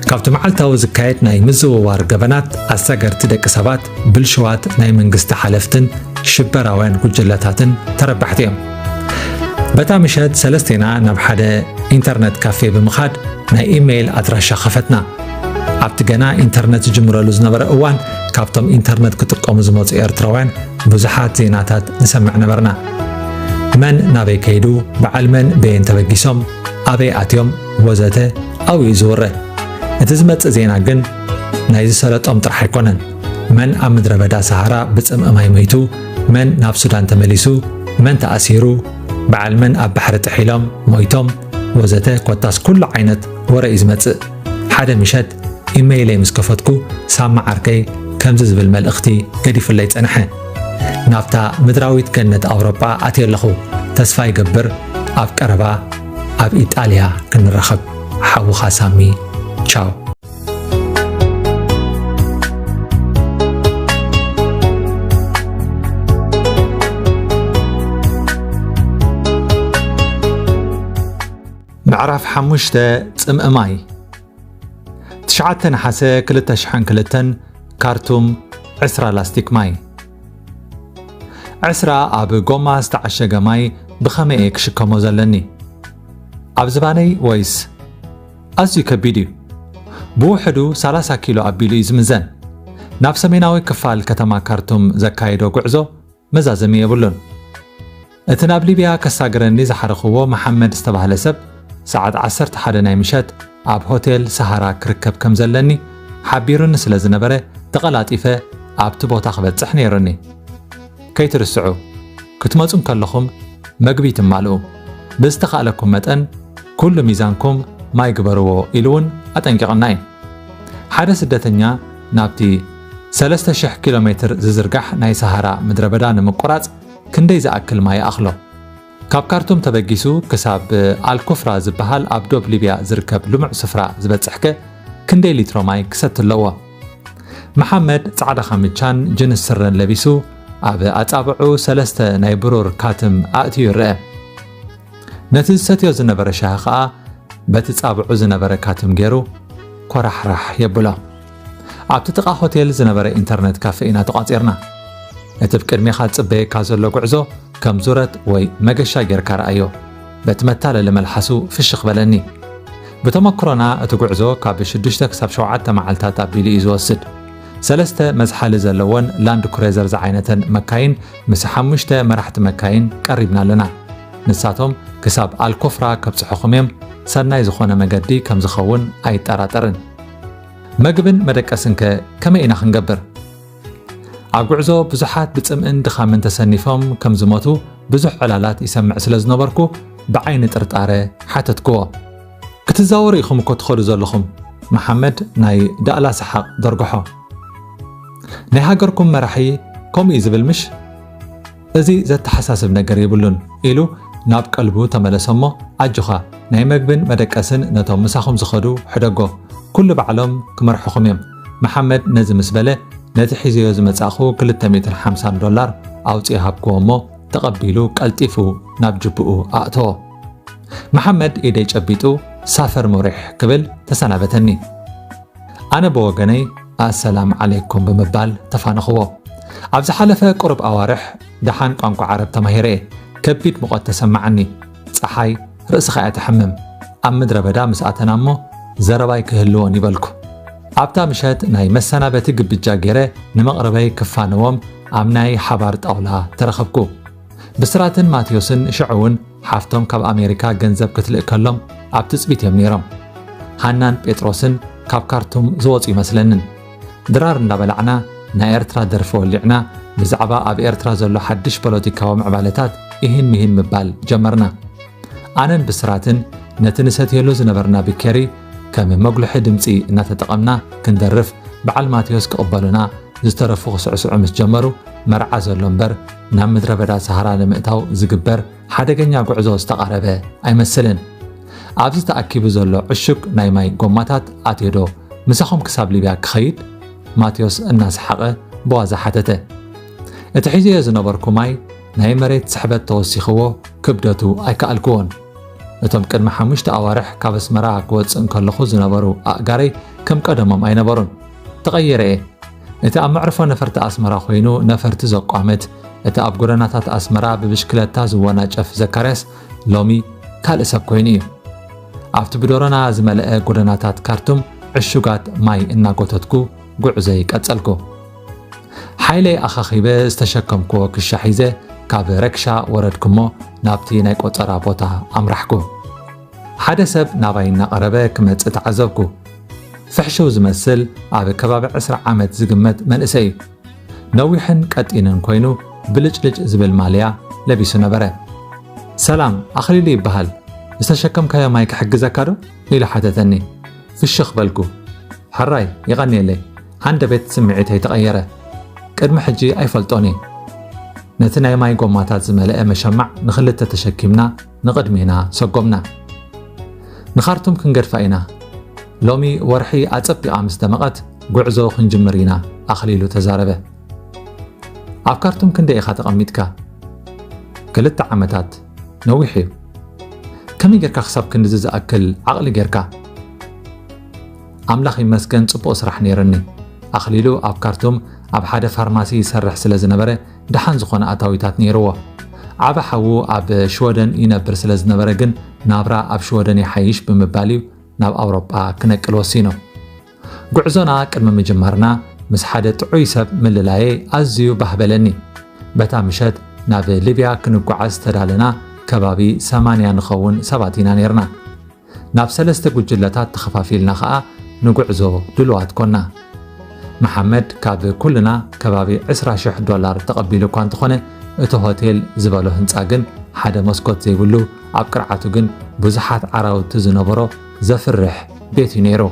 ካብቲ መዓልታዊ ዝካየድ ናይ ምዝውዋር ገበናት ኣሳገርቲ ደቂ ሰባት፣ ብልሽዋት ናይ መንግስቲ ሓለፍትን ሽበራውያን ጉጅለታትን ተረባሕቲ እዮም። በታ ምሸት ሰለስቴና ናብ ሓደ ኢንተርነት ካፌ ብምኻድ ናይ ኢሜይል ኣድራሻ ከፈትና። ኣብቲ ገና ኢንተርነት ዝጅምረሉ ዝነበረ እዋን፣ ካብቶም ኢንተርነት ክጥቀሙ ዝመጹ ኤርትራውያን ብዙሓት ዜናታት ንሰምዕ ነበርና። መን ናበይ ከይዱ፣ በዓል መን በየን ተበጊሶም፣ ኣበይ ኣትዮም፣ ወዘተ ኣብኡ እዩ ዝውረ። እቲ ዝመጽእ ዜና ግን ናይ ዝሰለጦም ጥራሕ ኣይኮነን። መን ኣብ ምድረ በዳ ሰሃራ ብጽምኢ ማይ ሞይቱ፣ መን ናብ ሱዳን ተመሊሱ፣ መን ተኣሲሩ፣ በዓል መን ኣብ ባሕሪ ጥሒሎም ሞይቶም፣ ወዘተ፣ ኮታስ ኩሉ ዓይነት ወረ እዩ ዝመጽእ። ሓደ ምሸት ኢመይለይ ምስ ከፈትኩ፣ ሳማ ዓርከይ ከምዚ ዝብል መልእኽቲ ገዲፉለይ ጸንሐ። ናብታ ምድራዊት ገነት ኣውሮጳ ኣትየ ኣለኹ። ተስፋ ይገብር ኣብ ቀረባ ኣብ ኢጣልያ ክንራኸብ። ሓውኻ ሳሚ። ቻው። ምዕራፍ ሓሙሽተ፣ ጽምኢ ማይ። ትሽዓተ ነሓሰ ክልተ ሽሕን ክልተን፣ ካርቱም፣ ዕስራ ላስቲክ ማይ። ዕስራ ኣብ ጎማ ዝተዓሸገ ማይ ብኸመይ እየ ክሽከሞ ዘለኒ? ኣብ ዝባነይ ወይስ? ኣዝዩ ከቢድ እዩ። ብውሕዱ ሰላሳ ኪሎ ኣቢሉ እዩ ዝምዘን። ናብ ሰሜናዊ ክፋል ከተማ ካርቱም ዘካየዶ ጉዕዞ መዛዘሚ የብሉን። እቲ ናብ ሊብያ ከሳግረኒ ዝሓረኽዎ መሓመድ ዝተባህለ ሰብ፣ ሰዓት ዓሰርተ ሓደ ናይ ምሸት ኣብ ሆቴል ሰሃራ ክርከብ ከም ዘለኒ ሓቢሩኒ ስለ ዝነበረ፣ ተቐላጢፈ ኣብቲ ቦታ ክበጽሕ ነይሩኒ። ከይትርስዑ፣ ክትመጹ እንከለኹም መግቢ ትማልኡ። ብዝተኻእለኩም መጠን ኩሉ ሚዛንኩም ማይ ግበርዎ ኢሉ እውን ኣጠንቂቑና እዩ። ሓደ ስደተኛ ናብቲ ሰለስተ ሽሕ ኪሎ ሜትር ዝዝርጋሕ ናይ ሰሃራ ምድረ በዳ ንምቁራጽ ክንደይ ዝኣክል ማይ ይኣኽሎ? ካብ ካርቱም ተበጊሱ ክሳብ ኣልኩፍራ ዝበሃል ኣብ ዶብ ሊብያ ዝርከብ ልሙዕ ስፍራ ዝበጽሕከ ክንደይ ሊትሮ ማይ ክሰቲ ኣለዎ? መሓመድ ጻዕዳ ካምቻን ጅንስ ስረን ለቢሱ፣ ኣብ ኣጻብዑ ሰለስተ ናይ ብሩር ካትም ኣእትዩ ይርአ። ነቲ ዝሰትዮ ዝነበረ ሻሂ ኸኣ በቲ ጻብዑ ዝነበረ ካትም ገይሩ ኮራሕራሕ የብሎ። ኣብቲ ጥቓ ሆቴል ዝነበረ ኢንተርነት ካፌ ኢና ተቋጺርና። እቲ ብቅድሜኻ ዝጽበየካ ዘሎ ጉዕዞ ከም ዙረት ወይ መገሻ ጌርካ ረኣዮ። በቲ መታለሊ መልሓሱ ፍሽኽ በለኒ። ብተመክሮና እቲ ጉዕዞ ካብ ሽዱሽተ ክሳብ ሸውዓተ መዓልታት ኣቢሉ እዩ ዝወስድ። ሰለስተ መዝሓሊ ዘለወን ላንድ ክሩዘር ዝዓይነተን መካይን ምስ ሓሙሽተ መራሕቲ መካይን ቀሪብና ኣለና። ንሳቶም ክሳብ ኣልኮፍራ ከብጽሑኹም እዮም፣ ሰናይ ዝኾነ መገዲ ከም ዝኸውን ኣይጠራጠርን። መግብን መደቀስንከ ከመይ ኢና ክንገብር? ኣብ ጉዕዞ ብዙሓት ብጽምእን ድኻምን ተሰኒፎም ከም ዝሞቱ ብዙሕ ዕላላት ይሰምዕ ስለ ዝነበርኩ ብዓይኒ ጥርጣረ ሓተትክዎ። ክትዛወሩ ኢኹም እኮ ትኸዱ ዘለኹም፣ መሓመድ ናይ ዳእላ ሰሓቕ ደርግሖ። ናይ ሃገርኩም መራሒ ከምኡ እዩ ዝብል ምሽ? እዚ ዘተሓሳስብ ነገር የብሉን ኢሉ ናብ ቀልቡ ተመለሰ እሞ፣ ኣጆኻ፣ ናይ መግብን መደቀስን ነቶም ምሳኹም ዝኸዱ ሕደጎ፣ ኩሉ ባዕሎም ክመርሑኹም እዮም። መሓመድ ነዚ ምስ በለ፣ ነቲ ሒዘዮ ዝመጻእኹ ክልተ ሚእትን ሓምሳን ዶላር ኣውጺኡ ሃብክዎ እሞ፣ ተቐቢሉ ቀልጢፉ ናብ ጅብኡ ኣእተዎ። መሓመድ ኢደይ ጨቢጡ ሳፈር ሙሪሕ ክብል ተሰናበተኒ። ኣነ ብወገነይ ኣሰላም ዓለይኩም ብምባል ተፋነኽዎ። ኣብ ዝሓለፈ ቁሩብ ኣዋርሕ ደሓን ቋንቋ ዓረብ ተማሂረ እየ። ከቢድ ሙቐት ተሰማዓኒ። ጸሓይ ርእስኻ እያ ተሕምም። ኣብ ምድረ በዳ ምስ ኣተና እሞ ዘረባ ኣይክህልዎን ይበልኩ። ኣብታ ምሸት ናይ መሰናበቲ ግብጃ ገይረ ንመቕርበይ ክፋነዎም ኣብ ናይ ሓባር ጣውላ ተረኸብኩ። ብስራትን ማቴዎስን ሽዑ እውን ሓፍቶም ካብ ኣሜሪካ ገንዘብ ክትልእከሎም ኣብ ትጽቢት እዮም ነይሮም። ሃናን ጴጥሮስን ካብ ካርቱም ዝወጹ ይመስለንን። ድራር እንዳበላዕና ናይ ኤርትራ ደርፊ ወሊዕና ብዛዕባ ኣብ ኤርትራ ዘሎ ሓድሽ ፖለቲካዊ ምዕባለታት ኢሂን ሚሂን ምባል ጀመርና። ኣነን ብስራትን ነቲ ንሰትየሉ ዝነበርና ቢኬሪ ከም መጉልሒ ድምጺ እናተጠቐምና ክንደርፍ በዓል ማቴዎስ ክቕበሉና ዝተረፉ ክስዕስዑ ምስ ጀመሩ፣ መርዓ ዘሎ እምበር ናብ ምድረ በዳ ሰሃራ ንምእታው ዝግበር ሓደገኛ ጉዕዞ ዝተቓረበ ኣይመስልን። ኣብዚ ተኣኪቡ ዘሎ ዕሹግ ናይ ማይ ጎማታት ኣትዮ ዶ ምሳኹም ክሳብ ሊብያ ክኸይድ? ማቴዎስ እናሰሓቐ ብዋዛ ሓተተ። እቲ ሒዘዮ ዝነበርኩ ማይ ናይ መሬት ስሕበት ተወሲኽዎ ክብደቱ ኣይከኣልክዎን። እቶም ቅድሚ ሓሙሽተ ኣዋርሕ ካብ ኣስመራ ክወጽእ እንከለኹ ዝነበሩ ኣእጋረይ ከም ቀደሞም ኣይነበሩን። ተቐይረ እየ። እቲ ኣብ መዕርፎ ነፈርቲ ኣስመራ ኮይኑ ነፈርቲ ዘቋምት፣ እቲ ኣብ ጎደናታት ኣስመራ ብብሽክለታ ዝወናጨፍ ዘካርያስ ሎሚ ካልእ ሰብ ኮይኑ እዩ። ኣብቲ ብዶሮና ዝመልአ ጎደናታት ካርቱም ዕሹጋት ማይ እናጎተትኩ ጉዕዞይ ቀጸልኩ። ሓይለይ ኣኻኺበ ዝተሸከምክዎ ክሻ ሒዘ ካብ ረክሻ ወረድኩ እሞ ናብቲ ናይ ቆጸራ ቦታ ኣምራሕኩ። ሓደ ሰብ ናባይ እናቐረበ ክመጽእ ተዓዘብኩ። ፍሕሽው ዝመስል ኣብ ከባቢ ዕስራ ዓመት ዝግመት መንእሰይ እዩ። ነዊሕን ቀጢንን ኮይኑ ብልጭልጭ ዝብል ማልያ ለቢሱ ነበረ። "ሰላም፣ ኣኽሊሉ ይበሃል። ዝተሸከምካዮ ማይ ክሕግዘካ ዶ?" ኢሉ ሓተተኒ። ፍሽኽ በልኩ። "ሕራይ፣ ይቐንየለይ። ሃንደበት ስምዒተይ ተቐየረ። ቅድሚ ሕጂ ኣይፈልጦን እየ። ነቲ ናይ ማይ ጎማታት ዝመልአ መሸማዕ ንኽልተ ተሸኪምና ንቕድሜና ሰጎምና። ንኻርቱም ክንገድፋ ኢና። ሎሚ ወርሒ ኣጸቢቓ ምስ ደመቐት ጉዕዞ ክንጅምር ኢና" ኣኽሊሉ ተዛረበ። "ኣብ ካርቱም ክንደይ ኢኻ ተቐሚጥካ?" "ክልተ ዓመታት፣ ነዊሕ እዩ። ከመይ ጌርካ ክሳብ ክንድዚ ዝኣክል ዓቕሊ ጌርካ?" "ኣምላኽ ይመስገን ጽቡቕ ስራሕ ነይርኒ።" ኣኽሊሉ ኣብ ካርቱም ኣብ ሓደ ፋርማሲ ይሰርሕ ስለ ዝነበረ ደሓን ዝኾነ ኣታዊታት ነይርዎ። ዓቢ ሓዉ ኣብ ሽወደን ይነብር ስለ ዝነበረ ግን ናብራ ኣብ ሽወደን ይሓይሽ ብምባል እዩ ናብ ኣውሮጳ ክነቅል ወሲኑ። ጉዕዞና ቅድሚ ምጅማርና ምስ ሓደ ጥዑይ ሰብ ምልላየይ ኣዝዩ ባህ በለኒ። በታ ምሸት ናብ ሊብያ ክንጓዓዝ ዝተዳለና ከባቢ ሰማንያ ንኸውን ሰባት ኢና ነይርና። ናብ ሰለስተ ጉጅለታት ተኸፋፊልና ኸኣ ንጉዕዞ ድሉዋት ኮና። መሓመድ ካብ ኩልና ከባቢ ዕስራ ሽሕ ዶላር ተቐቢሉ እኳ እንተኾነ፣ እቲ ሆቴል ዝበሎ ህንጻ ግን ሓደ መስኮት ዘይብሉ፣ ኣብ ቅርዓቱ ግን ብዙሓት ዓራውቲ ዝነበሮ ዘፍርሕ ቤት እዩ ነይሩ።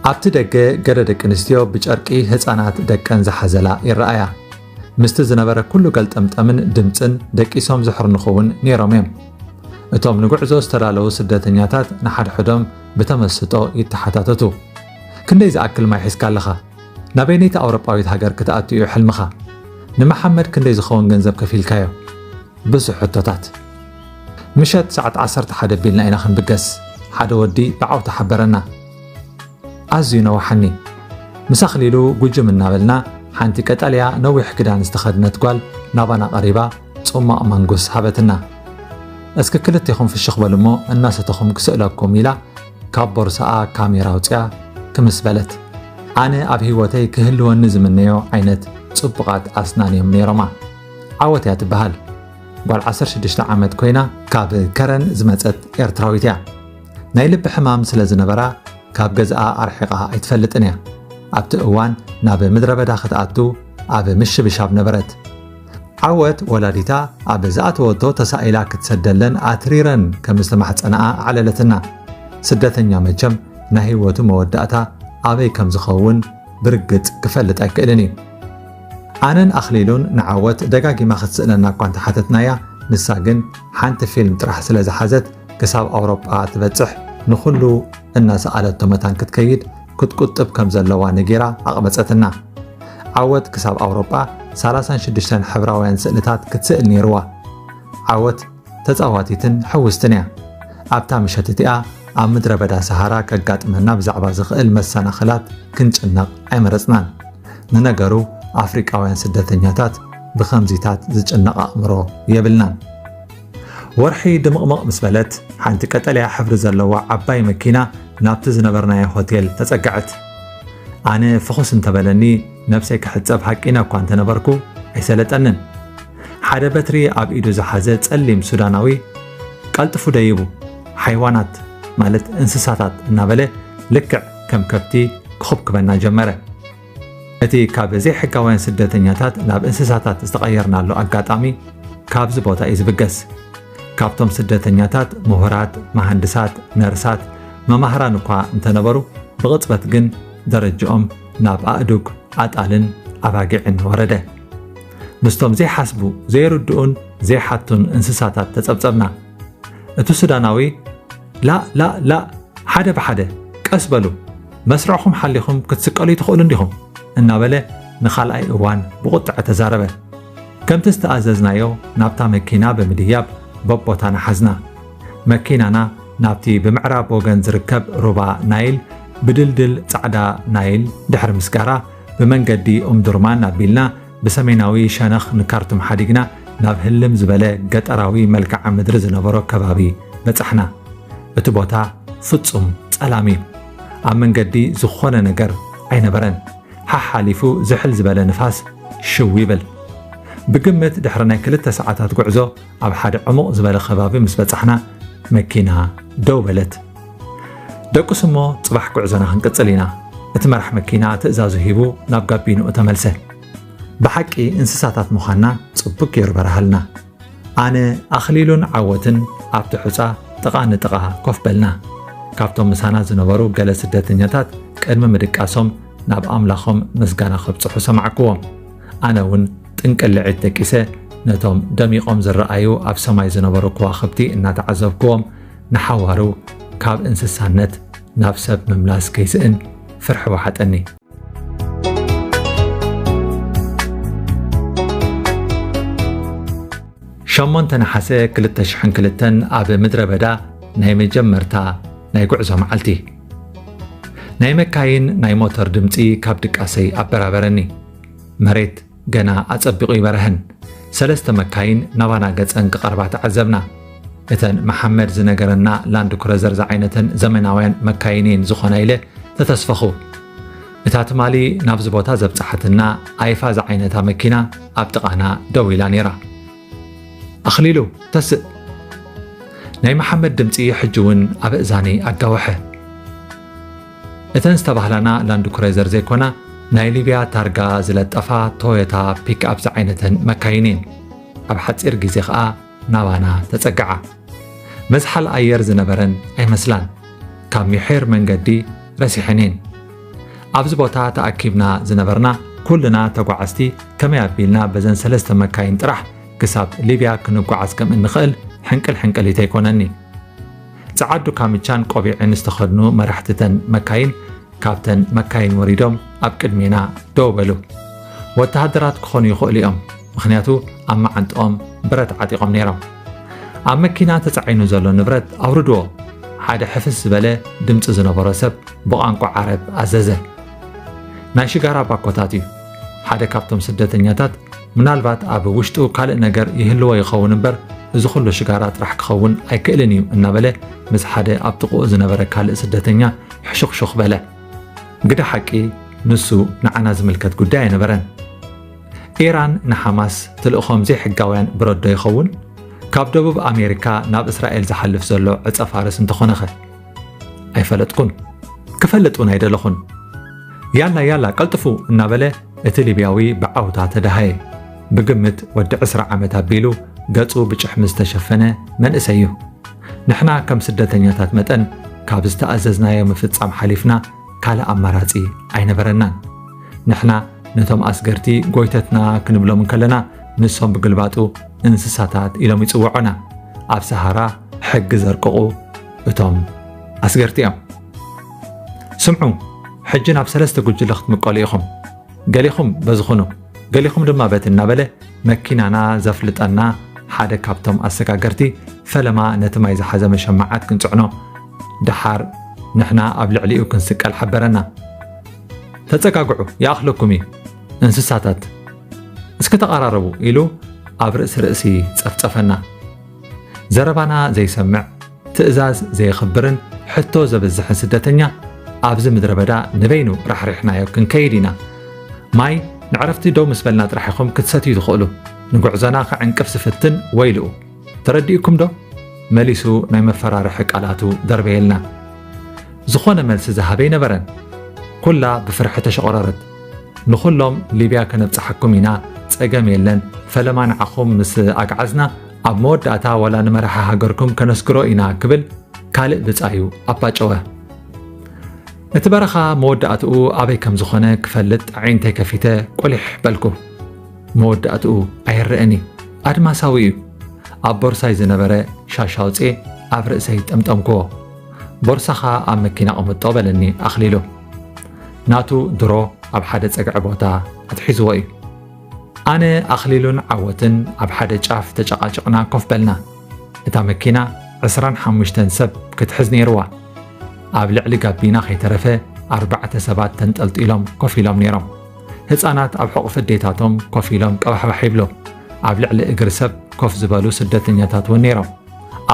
ኣብቲ ደገ ገለ ደቂ ኣንስትዮ ብጨርቂ ህጻናት ደቀን ዝሓዘላ ይረኣያ። ምስቲ ዝነበረ ኩሉ ገልጠምጠምን ድምጽን ደቂሶም ዘሕርንኹ እውን ነይሮም እዮም። እቶም ንጉዕዞ ዝተዳለዉ ስደተኛታት ንሓድሕዶም ብተመስጦ ይተሓታተቱ። "ክንደይ ዝኣክል ማይ ሒዝካ ኣለኻ? ናበይነይቲ ኣውሮጳዊት ሃገር ክትኣቱ እዩ ሕልምኻ? ንመሓመድ ክንደይ ዝኸውን ገንዘብ ከፊልካዮ?" ብዙሕ ሕቶታት። ምሸት ሰዓት ዓሰርተ ሓደ ቢልና ኢና ክንብገስ። ሓደ ወዲ ብዓውታ ሓበረና። ኣዝዩ ነዋሓኒ። ምስ ኣኽሊሉ ጉጅም እናበልና፣ ሓንቲ ቀጠልያ ነዊሕ ክዳን ዝተኸድነት ጓል ናባና ቀሪባ ጽሟቕ ማንጉስ ሃበትና። "እስኪ ክልቴኹም ፍሽኽ በሉ እሞ እናሰተኹም ክስእለኩም" ኢላ ካብ ቦርሳኣ ካሜራ ኣውጽኣ ክምስ በለት። ኣነ ኣብ ህይወተይ ክህልወኒ ዝምነዮ ዓይነት ጽቡቓት ኣስናን እዮም ነይሮማ። ዓወት እያ ትበሃል። ጓል ዓሰርተ ሽዱሽተ ዓመት ኮይና ካብ ከረን ዝመጸት ኤርትራዊት እያ። ናይ ልቢ ሕማም ስለ ዝነበራ ካብ ገዝኣ ኣርሒቓ ኣይትፈልጥን እያ። ኣብቲ እዋን ናብ ምድረ በዳ ክትኣቱ ኣብ ምሽብሻብ ነበረት። ዓወት ወላዲታ ኣብ ዝኣተወቶ ተሳኢላ ክትሰደለን ኣትሪረን ከም ዝተማሕጸንኣ ኣዕለለትና። ስደተኛ መቸም ናይ ህይወቱ መወዳእታ ኣበይ ከም ዝኸውን ብርግጽ ክፈልጥ ኣይክእልን እዩ። ኣነን ኣኽሊሉን ንዓወት ደጋጊማ ክትስእለና እኳ እንተሓተትናያ፣ ንሳ ግን ሓንቲ ፊልም ጥራሕ ስለ ዝሓዘት ክሳብ ኣውሮጳ ትበጽሕ ንኹሉ እናሰኣለቶ መታን ክትከይድ ክትቁጥብ ከም ዘለዋ ነጊራ ኣቕበጸትና። ዓወት ክሳብ ኣውሮጳ ሰላሳን ሽዱሽተን ሕብራውያን ስእልታት ክትስእል ነይርዋ። ዓወት ተጻዋቲትን ሕውስትን እያ። ኣብታ ምሸት እቲኣ ኣብ ምድረ በዳ ሰሃራ ከጋጥመና ብዛዕባ ዝኽእል መሰናኽላት ክንጭነቕ ኣይመረጽናን። ንነገሩ ኣፍሪቃውያን ስደተኛታት ብኸምዚታት ዝጭነቕ ኣእምሮ የብልናን። ወርሒ ድምቕምቕ ምስ በለት፣ ሓንቲ ቀጠልያ ሕብሪ ዘለዋ ዓባይ መኪና ናብቲ ዝነበርናዮ ሆቴል ተጸግዐት። ኣነ ፍኹስ እንተበለኒ፣ ነብሰይ ክሕጸብ ሃቂነ እኳ እንተነበርኩ፣ ኣይሰለጠንን። ሓደ በትሪ ኣብ ኢዱ ዝሓዘ ጸሊም ሱዳናዊ ቀልጥፉ ደይቡ፣ "ሓይዋናት" ማለት እንስሳታት እናበለ ልክዕ ከም ከብቲ ክኹብክበና ጀመረ። እቲ ካብ ዘይሕጋውያን ስደተኛታት ናብ እንስሳታት ዝተቐየርናሉ ኣጋጣሚ ካብዚ ቦታ እዩ ዝብገስ። ካብቶም ስደተኛታት ምሁራት፣ መሃንድሳት፣ ነርሳት፣ መማህራን እኳ እንተነበሩ፣ ብቕጽበት ግን ደረጅኦም ናብ ኣእዱግ፣ ኣጣልን ኣባጊዕን ወረደ። ምስቶም ዘይሓስቡ፣ ዘይርድኡን ዘይሓቱን እንስሳታት ተጸብጸብና። እቲ ሱዳናዊ፣ "ላእ፣ ላእ፣ ላእ፣ ሓደ ብሓደ፣ ቀስ በሉ፣ መስርዕኹም ሓሊኹም ክትስቀሉ ኣይትኽእሉን ዲኹም?" እናበለ ንኻልኣይ እዋን ብቑጥዐ ተዛረበ። ከምቲ ዝተኣዘዝናዮ ናብታ መኪና ብምድያብ በቦታና ሓዝና። መኪናና ናብቲ ብምዕራብ ወገን ዝርከብ ሩባ ናይል ብድልድል ጻዕዳ ናይል ድሕሪ ምስጋራ ብመንገዲ ኡምዱርማን ኣቢልና ብሰሜናዊ ሸነኽ ንካርቱም ሓዲግና ናብ ህልም ዝበለ ገጠራዊ መልክዓ ምድሪ ዝነበሮ ከባቢ በጻሕና። እቲ ቦታ ፍጹም ጸላም እዩ። ኣብ መንገዲ ዝኾነ ነገር ኣይነበረን። ሓሓሊፉ ዝሕል ዝበለ ንፋስ ሽው ይብል። ብግምት ድሕሪ ናይ ክልተ ሰዓታት ጉዕዞ ኣብ ሓደ ዕሙቕ ዝበለ ከባቢ ምስ በጻሕና፣ መኪና ደው በለት። ደቁስ እሞ ጽባሕ ጉዕዞና ክንቅጽል ኢና። እቲ መራሕ መኪና ትእዛዙ ሂቡ ናብ ጋቢንኡ ተመልሰ። ብሓቂ እንስሳታት ምዃንና ጽቡቅ ገይሩ በርሃልና። ኣነ፣ ኣኽሊሉን ዓወትን ኣብቲ ሑጻ ጥቓ ንጥቓ ኮፍ በልና። ካብቶም ምሳና ዝነበሩ ገለ ስደተኛታት ቅድሚ ምድቃሶም ናብ ኣምላኾም ምስጋና ከብጽሑ ሰማዕክዎም። ኣነ እውን ጥንቅልዒት ደቂሰ ነቶም ደሚቖም ዝረኣዩ ኣብ ሰማይ ዝነበሩ ከዋኽብቲ እናተዓዘብክዎም ንሓዋሩ ካብ እንስሳነት ናብ ሰብ ምምላስ ከይስእን ፍርሒ ወሓጠኒ። ሸሞንተ ነሓሰ ክልተ ሽሕን ክልተን ኣብ ምድረ በዳ ናይ መጀመርታ ናይ ጉዕዞ መዓልቲ። ናይ መካይን ናይ ሞተር ድምጺ ካብ ድቃሰይ ኣበራበረኒ። መሬት ገና ኣጸቢቑ ይበርህን። ሰለስተ መካይን ናባና ገጸን ክቐርባ ተዓዘብና። እተን መሓመድ ዝነገረና ላንድ ክሩዘር ዝዓይነተን ዘመናውያን መካይን እየን ዝኾና ኢለ ተተስፈኹ። እታ ትማሊ ናብዚ ቦታ ዘብጽሓትና ኣይፋ ዝዓይነታ መኪና ኣብ ጥቓና ደው ኢላ ነይራ። ኣኽሊሉ፣ ተስእ! ናይ መሓመድ ድምጺ ሕጂ እውን ኣብ እዛነይ ኣጋወሐ። እተን ዝተባህላና ላንድ ክሩዘር ዘይኮና፣ ናይ ሊብያ ታርጋ ዝለጠፋ ቶዮታ ፒክኣፕ ዝዓይነተን መካይን እየን። ኣብ ሓጺር ግዜ ኸኣ ናባና ተጸግዓ። መዝሓል ኣየር ዝነበረን ኣይመስላን። ካብ ሚሒር መንገዲ ረሲሐን እየን። ኣብዚ ቦታ ተኣኪብና ዝነበርና ኩልና ተጓዓዝቲ ከመይ ኣቢልና በዘን ሰለስተ መካይን ጥራሕ ክሳብ ሊብያ ክንጓዓዝ ከም እንኽእል ሕንቅል ሕንቅሊት ኣይኮነኒ። ጸዓዱ ካምቻን ቆቢዕን ዝተኸድኑ መራሕቲ እተን መካይን ካብተን መካይን ወሪዶም ኣብ ቅድሜና ደው በሉ። ወተሃደራት ክኾኑ ይኽእሉ እዮም፣ ምኽንያቱ ኣብ መዓንጥኦም ብረት ዓጢቖም ነይሮም። ኣብ መኪና ተጻዒኑ ዘሎ ንብረት ኣውርድዎ፣ ሓደ ሕፍስ ዝበለ ድምጺ ዝነበሮ ሰብ ብቋንቋ ዓረብ ኣዘዘ። ናይ ሽጋራ ባኮታት እዩ። ሓደ ካብቶም ስደተኛታት፣ ምናልባት ኣብ ውሽጡ ካልእ ነገር ይህልዎ ይኸውን እምበር፣ እዚ ኩሉ ሽጋራ ጥራሕ ክኸውን ኣይክእልን እዩ እናበለ ምስ ሓደ ኣብ ጥቕኡ ዝነበረ ካልእ ስደተኛ ሕሹኽሹኽ በለ። ግደ ሓቂ፣ ንሱ ንዓና ዝምልከት ጉዳይ ኣይነበረን። ኢራን ንሓማስ ትልእኾም ዘይሕጋውያን ብረት ዶ ይኸውን? ካብ ደቡብ ኣሜሪካ ናብ እስራኤል ዝሓልፍ ዘሎ ዕጸ ፋርስ እንተኾነኸ? ኣይፈለጥኩን። ክፈልጥ እውን ኣይደለኹን። ያላ ያላ ቀልጥፉ እናበለ እቲ ሊብያዊ ብዓውታ ተደሃየ። ብግምት ወዲ ዕስራ ዓመት ኣቢሉ ገጹ ብጭሕሚ ዝተሸፈነ መንእሰይ እዩ። ንሕና ከም ስደተኛታት መጠን ካብ ዝተኣዘዝናዮ ምፍጻም ሓሊፍና ካልእ ኣማራጺ ኣይነበረናን። ንሕና ነቶም ኣስገርቲ ጎይተትና ክንብሎም እንከለና፣ ንሶም ብግልባጡ እንስሳታት ኢሎም ይጽውዑና። ኣብ ሰሃራ ሕጊ ዘርቅቑ እቶም ኣስገርቲ እዮም። ስምዑ፣ ሕጂ ናብ ሰለስተ ጉጅለ ክትምቀሉ ኢኹም። ገሊኹም በዚ ኹኑ፣ ገሊኹም ድማ በቲ እናበለ መኪናና ዘፍልጠና ሓደ ካብቶም ኣሰጋገርቲ ፈለማ ነቲ ማይ ዝሓዘ መሸማዓት ክንጽዕኖ፣ ደሓር ንሕና ኣብ ልዕሊኡ ክንስቀል ሓበረና። "ተጸጋግዑ፣ ይኣኽለኩም እዩ፣ እንስሳታት። እስኪ ተቐራረቡ" ኢሉ ኣብ ርእሲ ርእሲ ጸፍጸፈና። ዘረባና ዘይሰምዕ፣ ትእዛዝ ዘየኽብርን ሕቶ ዘብዝሕን ስደተኛ ኣብዚ ምድረ በዳ ንበይኑ ራሕሪሕናዮ ክንከይድ ኢና። ማይ ንዕረፍቲ ደው ምስ በልና ጥራሕ ኢኹም ክትሰትዩ ትኽእሉ። ንጉዕዞና ከዕንቅፍ ዝፍትን ወይልኡ። ተረዲእኩም ዶ? መሊሱ ናይ መፈራርሒ ቃላቱ ደርበየልና። ዝኾነ መልሲ ዝሃበ ኣይነበረን። ኩላ ብፍርሒ ተሸቑረረት። ንኹሎም ሊብያ ከነብጽሓኩም ኢና፣ ጸገም የለን፣ ፈለማ ንዓኹም ምስ ኣግዓዝና ኣብ መወዳእታ ዋላ ንመራሒ ሃገርኩም ከነስግሮ ኢና ክብል ካልእ ብጻዩ ኣባጨወ። እቲ በረኻ መወዳእትኡ ኣበይ ከም ዝኾነ ክፈልጥ ኣዒንተይ ከፊተ ቁሊሕ በልኩ። መወዳእትኡ ኣይረኣን እዩ። ኣድማሳዊ እዩ። ኣብ ቦርሳይ ዝነበረ ሻሽ ኣውጽኤ ኣብ ርእሰይ ጠምጠምክዎ። "ቦርሳኻ ኣብ መኪና ቅምጦ" በለኒ ኣኽሊሉ። ናቱ ድሮ ኣብ ሓደ ጸግዒ ቦታ ኣትሒዝዎ እዩ። ኣነ፣ ኣኽሊሉን ዓወትን ኣብ ሓደ ጫፍ ተጨቓጭቕና ኮፍ በልና። እታ መኪና ዕስራን ሓሙሽተን ሰብ ክትሕዝ ነይርዋ። ኣብ ልዕሊ ጋቢና ከይተረፈ ኣርባዕተ ሰባት ተንጠልጢሎም ኮፍ ኢሎም ነይሮም። ህጻናት ኣብ ሕቑፊ ኣዴታቶም ኮፍ ኢሎም ቀባሕባሕ ይብሉ። ኣብ ልዕሊ እግሪ ሰብ ኮፍ ዝበሉ ስደተኛታት እውን ነይሮም።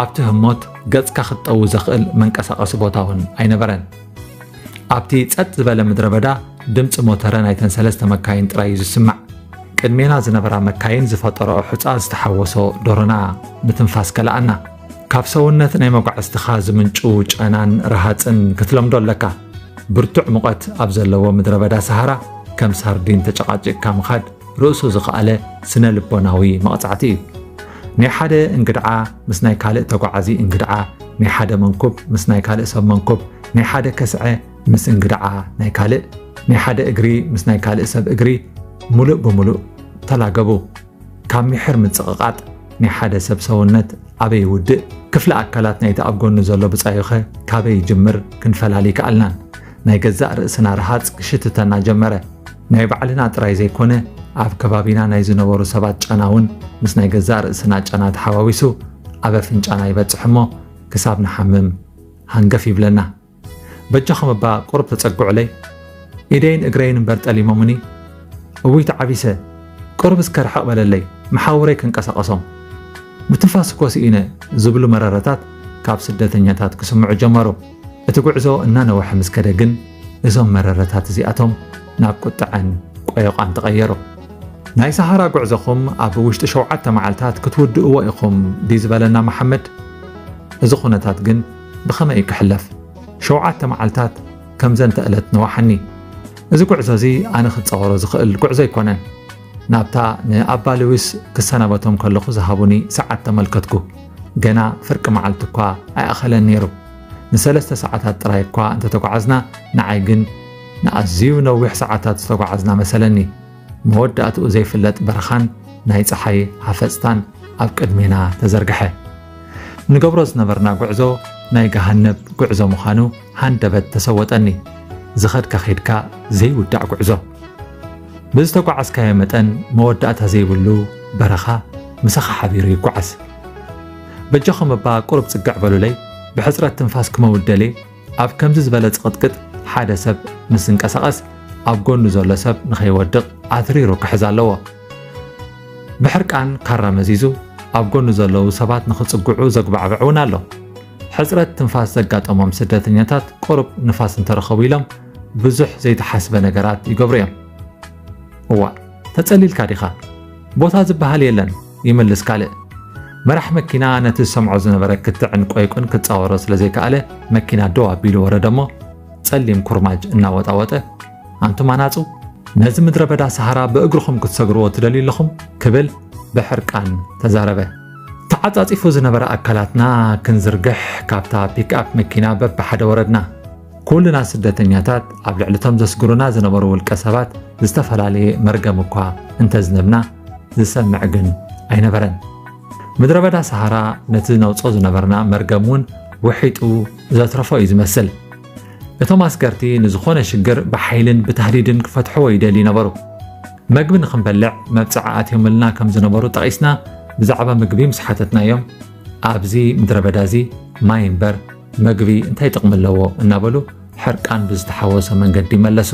ኣብቲ ህሞት ገጽካ ክትጠዊ ዘኽእል መንቀሳቐሲ ቦታ እውን ኣይነበረን። ኣብቲ ጸጥ ዝበለ ምድረ በዳ ድምጺ ሞተረ ናይተን ሰለስተ መካይን ጥራይ እዩ ዝስማዕ። ቅድሜና ዝነበራ መካይን ዝፈጠረኦ ሑጻ ዝተሓወሶ ዶሮና ምትንፋስ ከለኣና። ካብ ሰውነት ናይ መጓዕዝትኻ ዝምንጩ ጨናን ረሃጽን ክትለምዶ ኣለካ። ብርቱዕ ሙቐት ኣብ ዘለዎ ምድረ በዳ ሰሃራ ከም ሳርዲን ተጨቓጪቕካ ምኻድ ርእሱ ዝኸኣለ ስነ ልቦናዊ መቕጻዕቲ እዩ። ናይ ሓደ እንግድዓ ምስ ናይ ካልእ ተጓዓዚ እንግድዓ፣ ናይ ሓደ መንኩብ ምስ ናይ ካልእ ሰብ መንኩብ፣ ናይ ሓደ ከስዐ ምስ እንግድዓ ናይ ካልእ፣ ናይ ሓደ እግሪ ምስ ናይ ካልእ ሰብ እግሪ ሙሉእ ብሙሉእ ተላገቡ። ካብ ሚሕር ምጽቕቓጥ ናይ ሓደ ሰብ ሰውነት ኣበይ ይውድእ? ክፍሊ ኣካላት ናይቲ ኣብ ጎኑ ዘሎ ብጻዩኸ ካበይ ይጅምር? ክንፈላሊ ከኣልናን። ናይ ገዛእ ርእስና ረሃጽ ክሽትተና ጀመረ። ናይ ባዕልና ጥራይ ዘይኮነ፣ ኣብ ከባቢና ናይ ዝነበሩ ሰባት ጨና እውን ምስ ናይ ገዛእ ርእስና ጨና ተሓዋዊሱ ኣብ ኣፍንጫና ይበጽሕ እሞ ክሳብ ንሓምም ሃንገፍ ይብለና። በጃኹም እባ ቁሩብ ተጸግዑለይ፣ ኢደይን እግረይን እምበር ጠሊሞምኒ። እውይ ተዓቢሰ፣ ቁሩብ እስከ ርሕቕ በለለይ፣ መሓውረይ ክንቀሳቐሶም። ምትንፋስ እኮ ስኢነ ዝብሉ መረረታት ካብ ስደተኛታት ክስምዑ ጀመሩ። እቲ ጉዕዞ እናነወሐ ምስ ከደ ግን እዞም መረረታት እዚኣቶም ናብ ቁጥዐን ቆዮቓን ተቐየሩ። ናይ ሰሃራ ጉዕዞኹም ኣብ ውሽጢ ሸውዓተ መዓልታት ክትውድእዎ ኢኹም ድዩ ዝበለና መሓመድ? እዚ ኩነታት ግን ብኸመይ እዩ ክሕለፍ? ሸውዓተ መዓልታት ከም ዘንተ ዕለት ነዋሓኒ። እዚ ጉዕዞ እዚ ኣነ ክጻወሮ ዝኽእል ጉዕዞ ኣይኮነን። ናብታ ንኣባ ልዊስ ክሰናበቶም ከለኹ ዝሃቡኒ ሰዓት ተመልከትኩ። ገና ፍርቂ መዓልቲ እኳ ኣይኣኸለን ነይሩ። ንሰለስተ ሰዓታት ጥራይ እኳ እንተተጓዓዝና፣ ንዓይ ግን ንኣዝዩ ነዊሕ ሰዓታት ዝተጓዓዝና መሰለኒ። መወዳእትኡ ዘይፍለጥ በረኻን ናይ ጸሓይ ሃፈጽታን ኣብ ቅድሜና ተዘርግሐ። ንገብሮ ዝነበርና ጉዕዞ ናይ ገሃነብ ጉዕዞ ምዃኑ ሃንደበት ተሰወጠኒ። ዝኸድካ ኸይድካ ዘይውዳእ ጉዕዞ። ብዝተጓዓዝካዮ መጠን መወዳእታ ዘይብሉ በረኻ ምሳኻ ሓቢሩ ይጓዓዝ። በጃኹም እባ ቁሩብ ጽግዕ በሉለይ፣ ብሕጽረት ትንፋስ ክመውት ደልየ። ኣብ ከምዚ ዝበለ ጽቕጥቅጥ ሓደ ሰብ ምስ ዝንቀሳቐስ ኣብ ጎኑ ዘሎ ሰብ ንኸይወድቕ ኣትሪሩ ክሕዝ ኣለዎ። ብሕርቃን ካራ መዚዙ ኣብ ጎኑ ዘለዉ ሰባት ንኽጽግዑ ዘጉባዕብዕ እውን ኣሎ። ሕጽረት ትንፋስ ዘጋጠሞም ስደተኛታት ቁሩብ ንፋስ እንተረኸቡ ኢሎም ብዙሕ ዘይተሓስበ ነገራት ይገብሩ እዮም። እዋእ፣ ተጸሊልካ ዲኻ? ቦታ ዝበሃል የለን፣ ይምልስ ካልእ። መራሕ መኪና ነቲ ዝሰምዖ ዝነበረ ክትዕን ቆይቁን ክጻወሮ ስለ ዘይከኣለ መኪና ደው ኣቢሉ ወረደ እሞ ጸሊም ኩርማጅ እናወጣወጠ፣ ኣንቱም ኣናጹ፣ ነዚ ምድረ በዳ ሰሃራ ብእግርኹም ክትሰግርዎ ትደልዩ ኣለኹም? ክብል ብሕርቃን ተዛረበ። ተዓጻጺፉ ዝነበረ ኣካላትና ክንዝርግሕ ካብታ ፒክኣፕ መኪና በብሓደ ወረድና። ኩልና ስደተኛታት ኣብ ልዕሊ እቶም ዘስግሩና ዝነበሩ ውልቀ ሰባት ዝተፈላለየ መርገም እኳ እንተዝነብና ዝሰምዕ ግን ኣይነበረን። ምድረ በዳ ሰሃራ ነቲ ነውጾ ዝነበርና መርገም እውን ውሒጡ ዘትረፎ እዩ ዝመስል። እቶም ኣስገርቲ ንዝኾነ ሽግር ብሓይልን ብታህዲድን ክፈትሕዎ ይደልዩ ነበሩ። መግቢ ንኽንበልዕ መብጽዓ ኣትዮምልና ከም ዝነበሩ ጠቒስና ብዛዕባ ምግቢ ምስ ሓተትናዮም፣ ኣብዚ ምድረ በዳ እዚ ማይ እምበር መግቢ እንታይ ጥቕሚ ኣለዎ እናበሉ ሕርቃን ብዝተሓወሶ መንገዲ መለሱ።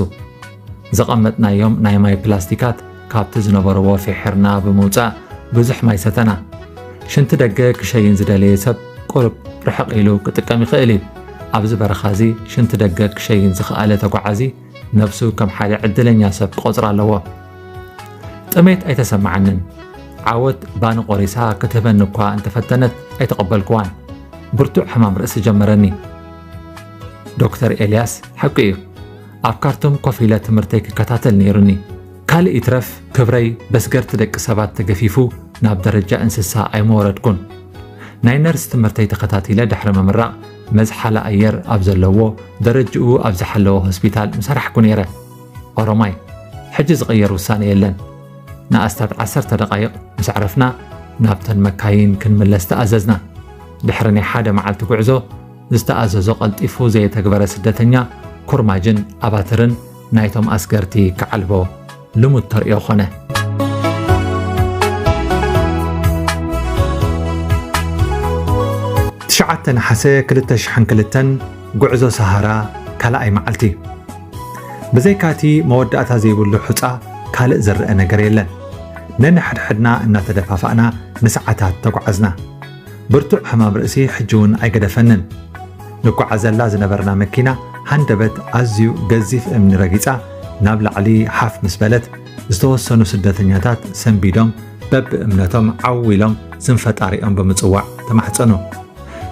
ዘቐመጥናዮም ናይ ማይ ፕላስቲካት ካብቲ ዝነበርዎ ፊሒርና ብምውጻእ ብዙሕ ማይ ሰተና። ሽንቲ ደገ ክሸይን ዝደለየ ሰብ ቁሩብ ርሕቕ ኢሉ ክጥቀም ይኽእል እዩ። ኣብዚ በረኻ እዚ ሽንቲ ደገ ክሸይን ዝኸኣለ ተጓዓዚ ነብሱ ከም ሓደ ዕድለኛ ሰብ ክቖጽራ ኣለዎ። ጥሜት ኣይተሰምዓንን። ዓወት ባኒ ቆሪሳ ክትህበኒ እኳ እንተፈተነት ኣይተቐበልኩዋን። ብርቱዕ ሕማም ርእሲ ጀመረኒ። ዶክተር ኤልያስ ሓቂ እዩ። ኣብ ካርቱም ኮፍ ኢለ ትምህርተይ ክከታተል ነይሩኒ። ካልእ ይትረፍ ክብረይ በስገርቲ ደቂ ሰባት ተገፊፉ ናብ ደረጃ እንስሳ ኣይመወረድኩን። ናይ ነርስ ትምህርተይ ተኸታቲለ ድሕሪ ምምራቕ መዝሓሊ ኣየር ኣብ ዘለዎ ደረጅኡ ኣብ ዝሓለወ ሆስፒታል ምሰራሕኩ ነይረ። ኦሮማይ፣ ሕጂ ዝቕየር ውሳነ የለን። ንኣስታት ዓሰርተ ደቓይቕ ምስ ኣዕረፍና ናብተን መካይን ክንምለስ ተኣዘዝና። ድሕሪ ናይ ሓደ መዓልቲ ጉዕዞ ዝተኣዘዞ ቀልጢፉ ዘየተግበረ ስደተኛ ኩርማጅን ኣባትርን ናይቶም ኣስገርቲ ክዓልቦ ልሙድ ተርእዮ ኾነ። ትሽዓተ ነሓሰ ክልተ ሽሕን ክልተን ጉዕዞ ሰሃራ ካልኣይ መዓልቲ። ብዘይካቲ መወዳእታ ዘይብሉ ሑጻ ካልእ ዝረአ ነገር የለን። ነንሕድሕድና እናተደፋፋእና ንሰዓታት ተጓዓዝና። ብርቱዕ ሕማም ርእሲ ሕጂ እውን ኣይገደፈንን። ንጓዓዘላ ዝነበርና መኪና ሃንደበት ኣዝዩ ገዚፍ እምኒ ረጊጻ ናብ ላዕሊ ሓፍ ምስ በለት፣ ዝተወሰኑ ስደተኛታት ሰንቢዶም በብእምነቶም ዓው ኢሎም ስም ፈጣሪኦም ብምጽዋዕ ተማሕጸኑ።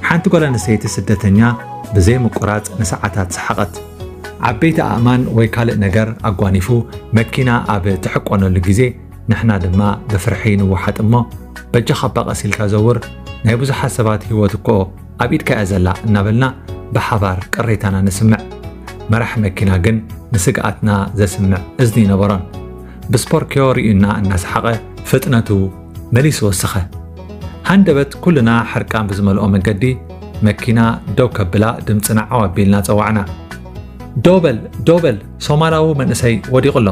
ሓንቲ ጓል ኣንስተይቲ ስደተኛ ብዘይ ምቁራጽ ንሰዓታት ሰሓቐት። ዓበይቲ ኣእማን ወይ ካልእ ነገር ኣጓኒፉ መኪና ኣብ ትሕቆነሉ ግዜ ንሕና ድማ ብፍርሒ ንወሓጥ እሞ፣ በጃኻ እባ ቀስ ኢልካ ዘውር፣ ናይ ብዙሓት ሰባት ህይወት እኮ ኣብ ኢድካ እያ ዘላ እናበልና ብሓባር ቅሬታና ነስምዕ። መራሕ መኪና ግን ንስግኣትና ዘስምዕ እዝኒ ይነበሮን። ብስፖርኪዮ ርእዩና እናሰሓቐ ፍጥነቱ መሊሱ ወሰኸ። ሃንደበት ኩልና ሕርቃን ብዝመልኦ መገዲ መኪና ደው ከብላ ድምፅና ዓው ኣቢልና ጸዋዕና። "ደው በል፣ ደው በል፣ ሶማላዊ መንእሰይ ወዲቑ ኣሎ፣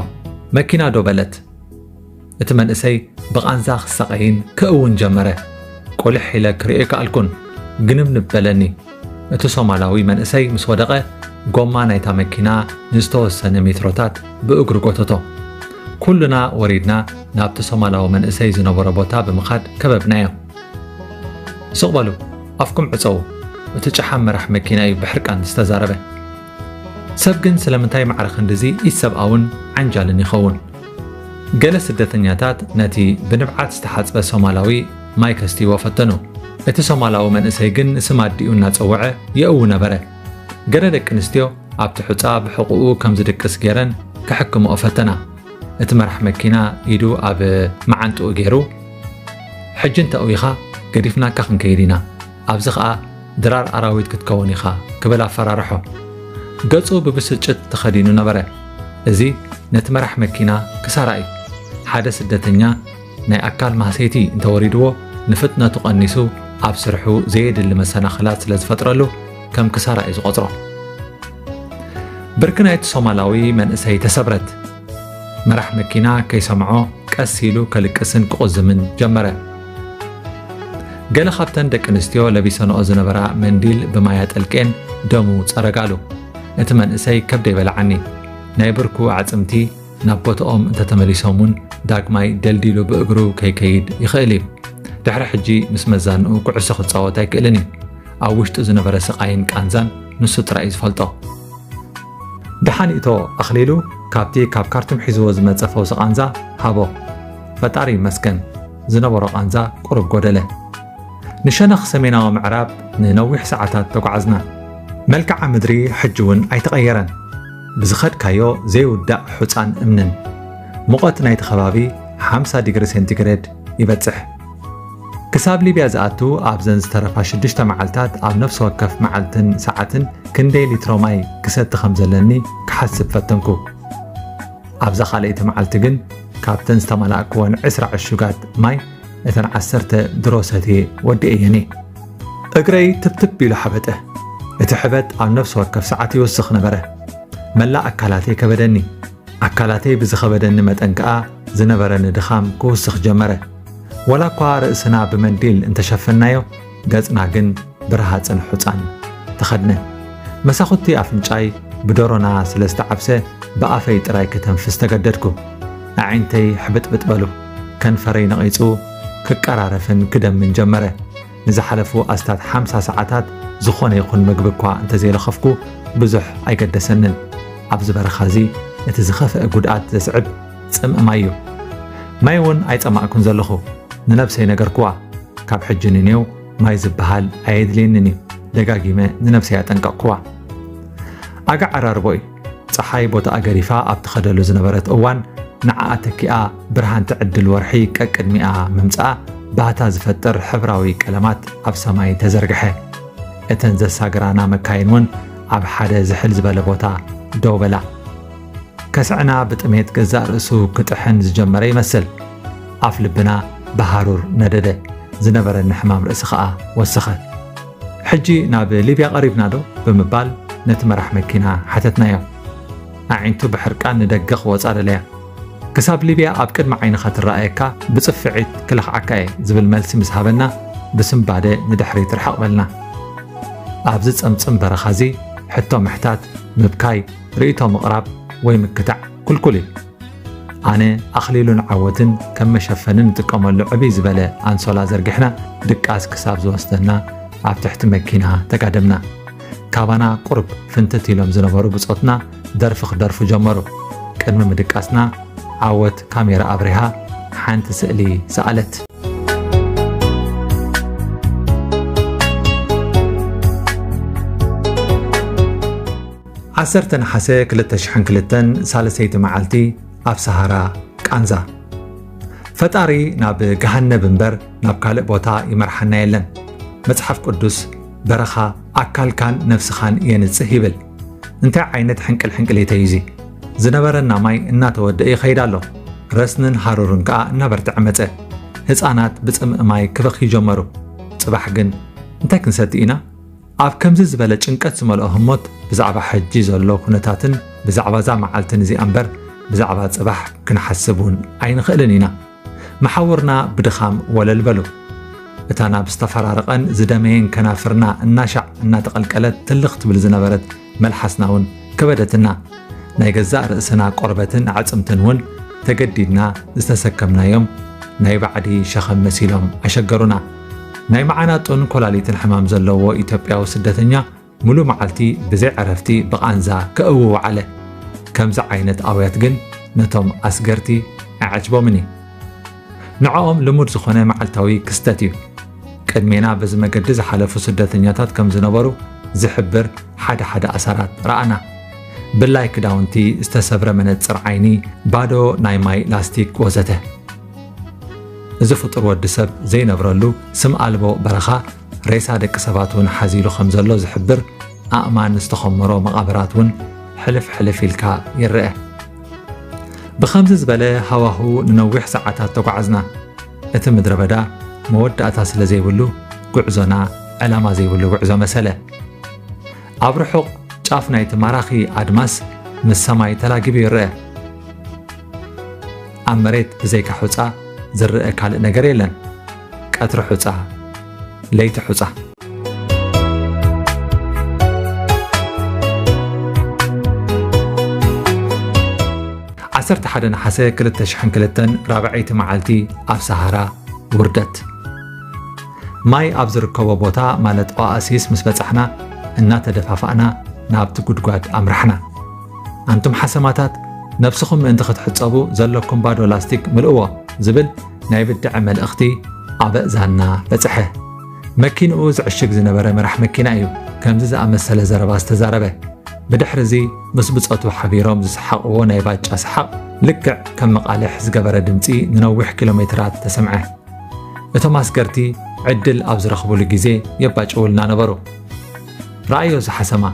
መኪና ደው በለት!" እቲ መንእሰይ ብቓንዛ ክሳቐይን ክእውን ጀመረ። ቁልሕ ኢለ ክርእዮ ኣይከኣልኩን፣ ግንብንብ በለኒ። እቲ ሶማላዊ መንእሰይ ምስ ወደቐ፣ ጎማ ናይታ መኪና ንዝተወሰነ ሜትሮታት ብእግሩ ጎተቶ። ኩልና ወሪድና ናብቲ ሶማላዊ መንእሰይ ዝነበሮ ቦታ ብምኻድ ከበብናዮ። "ስቕ በሉ፣ ኣፍኩም ዕጸዉ፣ እቲ ጨሓም መራሕ መኪና እዩ ብሕርቃን ዝተዛረበ። ሰብ ግን ስለምንታይ ማዕረ ክንድዚ ኢሰብኣውን ዓንጃልን ይኸውን?" ገለ ስደተኛታት ነቲ ብንብዓት ዝተሓጽበ ሶማላዊ ማይ ከስትይዎ ፈተኑ። እቲ ሶማላዊ መንእሰይ ግን ስም ኣዲኡ እናጸውዐ የእዊ ነበረ። ገለ ደቂ ኣንስትዮ ኣብቲ ሑጻ ብሕቑኡ ከም ዝድቅስ ገይረን ክሕክምኦ ፈተና። እቲ መራሕ መኪና ኢዱ ኣብ መዓንጥኡ ገይሩ፣ "ሕጂ እንተእዊኻ ገዲፍናካ ክንከይድ ኢና፣ ኣብዚ ኸኣ ድራር ኣራዊት ክትከውን ኢኻ" ክብል ኣፈራርሖ። ገጹ ብብስጭት ተኸዲኑ ነበረ። እዚ ነቲ መራሕ መኪና ክሳራ እዩ። ሓደ ስደተኛ ናይ ኣካል ማህሰይቲ እንተወሪድዎ፣ ንፍጥነቱ ቀኒሱ ኣብ ስርሑ ዘየድሊ መሰናኽላት ስለ ዝፈጥረሉ ከም ክሳራ እዩ ዝቖጽሮ። ብርኪ ናይቲ ሶማላዊ መንእሰይ ተሰብረት። መራሕ መኪና ከይሰምዖ ቀስ ኢሉ ከልቅስን ክቑዝምን ጀመረ። ገለ ካብተን ደቂ ኣንስትዮ ለቢሰንኦ ዝነበራ መንዲል ብማይ ኣጠልቄን ደሙ ጸረጋሉ። እቲ መንእሰይ ከብደይ በልዓኒ። ናይ ብርኩ ኣዕጽምቲ ናብ ቦታኦም እንተተመሊሶም እውን ዳግማይ ደልዲሉ ብእግሩ ከይከይድ ይኽእል እዩ። ድሕሪ ሕጂ ምስ መዛንኡ ኩዕሶ ክጻወት ኣይክእልን እዩ። ኣብ ውሽጡ ዝነበረ ስቓይን ቃንዛን ንሱ ጥራይ እዩ ዝፈልጦ። ደሓን ይእቶ ኣኽሊሉ ካብቲ ካብ ካርቱም ሒዝዎ ዝመጸ ፈውሲ ቃንዛ ሃቦ። ፈጣሪ ይመስገን፣ ዝነበሮ ቃንዛ ቁሩብ ጎደለ። ንሸነኽ ሰሜናዊ ምዕራብ ንነዊሕ ሰዓታት ተጓዓዝና። መልክዓ ምድሪ ሕጂ እውን ኣይተቐየረን። ብዝኸድካዮ ዘይውዳእ ሑጻን እምንን። ሙቐት ናይቲ ከባቢ ሓምሳ ዲግሪ ሴንቲግሬድ ይበጽሕ። ክሳብ ሊብያ ዝኣቱ ኣብዘን ዝተረፋ ሽዱሽተ መዓልታት ኣብ ነፍሲ ወከፍ መዓልትን ሰዓትን ክንደይ ሊትሮ ማይ ክሰቲ ከም ዘለኒ ክሓስብ ፈተንኩ። ኣብዛ ካልኣይቲ መዓልቲ ግን ካብተን ዝተመላእክወን ዕስራ ዕሹጋት ማይ እተን ዓሰርተ ድሮ ሰትየ ወዲኤየን እየ። እግረይ ትፕትፕ ኢሉ ሓበጠ። እቲ ሕበጥ ኣብ ነፍሲ ወከፍ ሰዓት ይውስኽ ነበረ። መላእ ኣካላተይ ከበደኒ። ኣካላተይ ብዝኸበደኒ መጠን ከኣ ዝነበረኒ ድኻም ክውስኽ ጀመረ። ወላ እኳ ርእስና ብመንዲል እንተሸፈናዮ፣ ገጽና ግን ብረሃጽን ሑጻን ተኸድነ። መሳኹቲ ኣፍንጫይ ብደሮና ስለ ዝተዓብሰ፣ ብኣፈይ ጥራይ ከተንፍስ ተገደድኩ። ኣዒንተይ ሕብጥብጥ በሉ። ከንፈረይ ነቒጹ ክቀራረፍን ክደምን ጀመረ። ንዝሓለፉ ኣስታት ሓምሳ ሰዓታት ዝኾነ ይኹን ምግቢ እኳ እንተዘይለኸፍኩ ብዙሕ ኣይገደሰንን። ኣብዚ በረኻ እዚ እቲ ዝኸፍአ ጉድኣት ዘስዕብ ጽምኢ ማይ እዩ። ማይ እውን ኣይጸማእኩን ዘለኹ። ንነብሰይ ነገርኩዋ፣ ካብ ሕጂ ንኔው ማይ ዝበሃል ኣየድልየንን እዩ። ደጋጊመ ንነብሰይ ኣጠንቀቕኩዋ። ኣጋ ዓራርቦ እዩ። ጸሓይ ቦታኣ ገዲፋ ኣብ ትኸደሉ ዝነበረት እዋን፣ ንዓኣ ተኪኣ ብርሃን ትዕድል ወርሒ ቀቅድሚኣ ምምጻኣ፣ ባህታ ዝፈጥር ሕብራዊ ቀለማት ኣብ ሰማይ ተዘርግሐ። እተን ዘሳግራና መካይን እውን ኣብ ሓደ ዝሕል ዝበለ ቦታ ደው በላ። ከስዕና ብጥሜት ገዛእ ርእሱ ክጥሕን ዝጀመረ ይመስል። ኣፍ ልብና ብሃሩር ነደደ። ዝነበረኒ ሕማም ርእሲ ኸኣ ወሰኸ። "ሕጂ ናብ ሊብያ ቀሪብና ዶ?" ብምባል ነቲ መራሕ መኪና ሓተትናዮ። ኣዒንቱ ብሕርቃን ንደገ ክወጻ ደለያ። "ክሳብ ሊብያ ኣብ ቅድሚ ዓይንኻ ትረኣየካ ብጽፍዒት ክለኽዓካ እየ" ዝብል መልሲ ምስ ሃበና ብስንባደ ንድሕሪት ርሕቕ በልና። ኣብዚ ጸምጽም በረኻ እዚ ሕቶ ምሕታት፣ ምብካይ፣ ርእይቶ ምቕራብ ወይ ምክታዕ ክልኩል እዩ። ኣነ ኣኽሊሉን ዓወትን ከም መሸፈኒ ንጥቀመሉ ዕብይ ዝበለ ኣንሶላ ዘርጊሕና ድቃስ ክሳብ ዝወስደና ኣብ ትሕቲ መኪና ተጋደምና። ካባና ቁሩብ ፍንትት ኢሎም ዝነበሩ ብጾትና ደርፊ ክደርፉ ጀመሩ። ቅድሚ ምድቃስና ዓወት ካሜራ ኣብሪሃ ሓንቲ ስእሊ ሰኣለት። ዓሰርተ ነሓሰ ክልተ ሽሕን ክልተን ሳልሰይቲ መዓልቲ ኣብ ሰሃራ ቃንዛ። ፈጣሪ ናብ ገሃነብ እምበር ናብ ካልእ ቦታ ይመርሓና የለን። መጽሓፍ ቅዱስ በረኻ ኣካልካን ነፍስኻን የንጽህ ይብል። እንታይ ዓይነት ሕንቅል ሕንቅል እዩ ተይዙ? ዝነበረና ማይ እናተወደአ ይኸይድ ኣሎ። ረስንን ሃሩርን ከኣ እናበርትዐ መጸ። ህጻናት ብጽምእ ማይ ክበኽዩ ጀመሩ። ጽባሕ ግን እንታይ ክንሰቲ ኢና? ኣብ ከምዚ ዝበለ ጭንቀት ዝመልኦ ህሞት ብዛዕባ ሕጂ ዘሎ ኩነታትን ብዛዕባ እዛ መዓልትን እዚኣ እምበር ብዛዕባ ጽባሕ ክንሓስብ እውን ኣይንኽእልን ኢና። መሓውርና ብድኻም ወለል በሉ። እታ ናብ ዝተፈራረቐን ዝደመየን ከናፍርና እናሻዕ እናተቐልቀለት ትልኽ ትብል ዝነበረት መልሓስና እውን ከበደትና። ናይ ገዛእ ርእስና ቆርበትን ኣዕጽምትን እውን ተገዲድና ዝተሰከምናዮም ናይ ባዕዲ ሸኸም መሲሎም ኣሸገሩና። ናይ መዓናጡን ኮላሊትን ሕማም ዘለዎ ኢትዮጵያዊ ስደተኛ ሙሉ መዓልቲ ብዘይ ዕረፍቲ ብቓንዛ ከእዊ ወዓለ። ከምዚ ዓይነት ኣውያት ግን ነቶም ኣስገርቲ ኣይዓጅቦምን እዩ። ንዕኦም ልሙድ ዝኾነ መዓልታዊ ክስተት እዩ። ቅድሜና በዚ መገዲ ዝሓለፉ ስደተኛታት ከም ዝነበሩ ዝሕብር ሓደ ሓደ ኣሰራት ረኣና። ብላይ ክዳውንቲ፣ ዝተሰብረ መነጽር ዓይኒ፣ ባዶ ናይ ማይ ላስቲክ ወዘተ። እዚ ፍጡር ወዲ ሰብ ዘይነብረሉ ስም ኣልቦ በረኻ ሬሳ ደቂ ሰባት እውን ሓዚሉ ከም ዘሎ ዝሕብር ኣእማን ዝተኸመሮ መቓብራት እውን ሕልፍ ሕልፍ ኢልካ ይረአ። ብኸምዚ ዝበለ ሃዋህው ንነዊሕ ሰዓታት ተጓዓዝና። እቲ ምድረ በዳ መወዳእታ ስለ ዘይብሉ ጉዕዞና ዕላማ ዘይብሉ ጉዕዞ መሰለ። ኣብ ርሑቕ ጫፍ ናይቲ ማራኺ ኣድማስ ምስ ሰማይ ተላጊቡ ይረአ። ኣብ መሬት ብዘይካ ሑጻ ዝረአ ካልእ ነገር የለን። ቀትሪ ሑጻ፣ ለይቲ ሑጻ። ዓሰርተ ሓደ ነሓሰ ክልተ ሽሕን ክልተን ራብዐይቲ መዓልቲ ኣብ ሰሃራ ውርደት። ማይ ኣብ ዝርከቦ ቦታ ማለት ኦኣሲስ ምስ በጻሕና እናተደፋፋእና ናብቲ ጉድጓድ ኣምራሕና። ኣንቱም ሓሰማታት፣ ነብስኹም ምእንቲ ክትሕጸቡ ዘለኩም ባዶ ላስቲክ ምልእዎ ዝብል ናይ ብድዐ መልእኽቲ ኣብ ኣእዛንና በጽሐ። መኪንኡ ዝዕሽግ ዝነበረ መራሕ መኪና እዩ ከምዚ ዝኣመሰለ ዘረባ ዝተዛረበ። ብድሕሪ እዚ ምስ ብጾቱ ሓቢሮም ዝሰሓቕዎ ናይ ባጫ ሰሓቕ ልክዕ ከም መቓልሕ ዝገበረ ድምጺ ንነዊሕ ኪሎ ሜትራት ተሰምዐ። እቶም ኣስገርቲ ዕድል ኣብ ዝረኽቡሉ ግዜ የባጭውልና ነበሩ። ረኣዮ እዚ ሓሰማ፣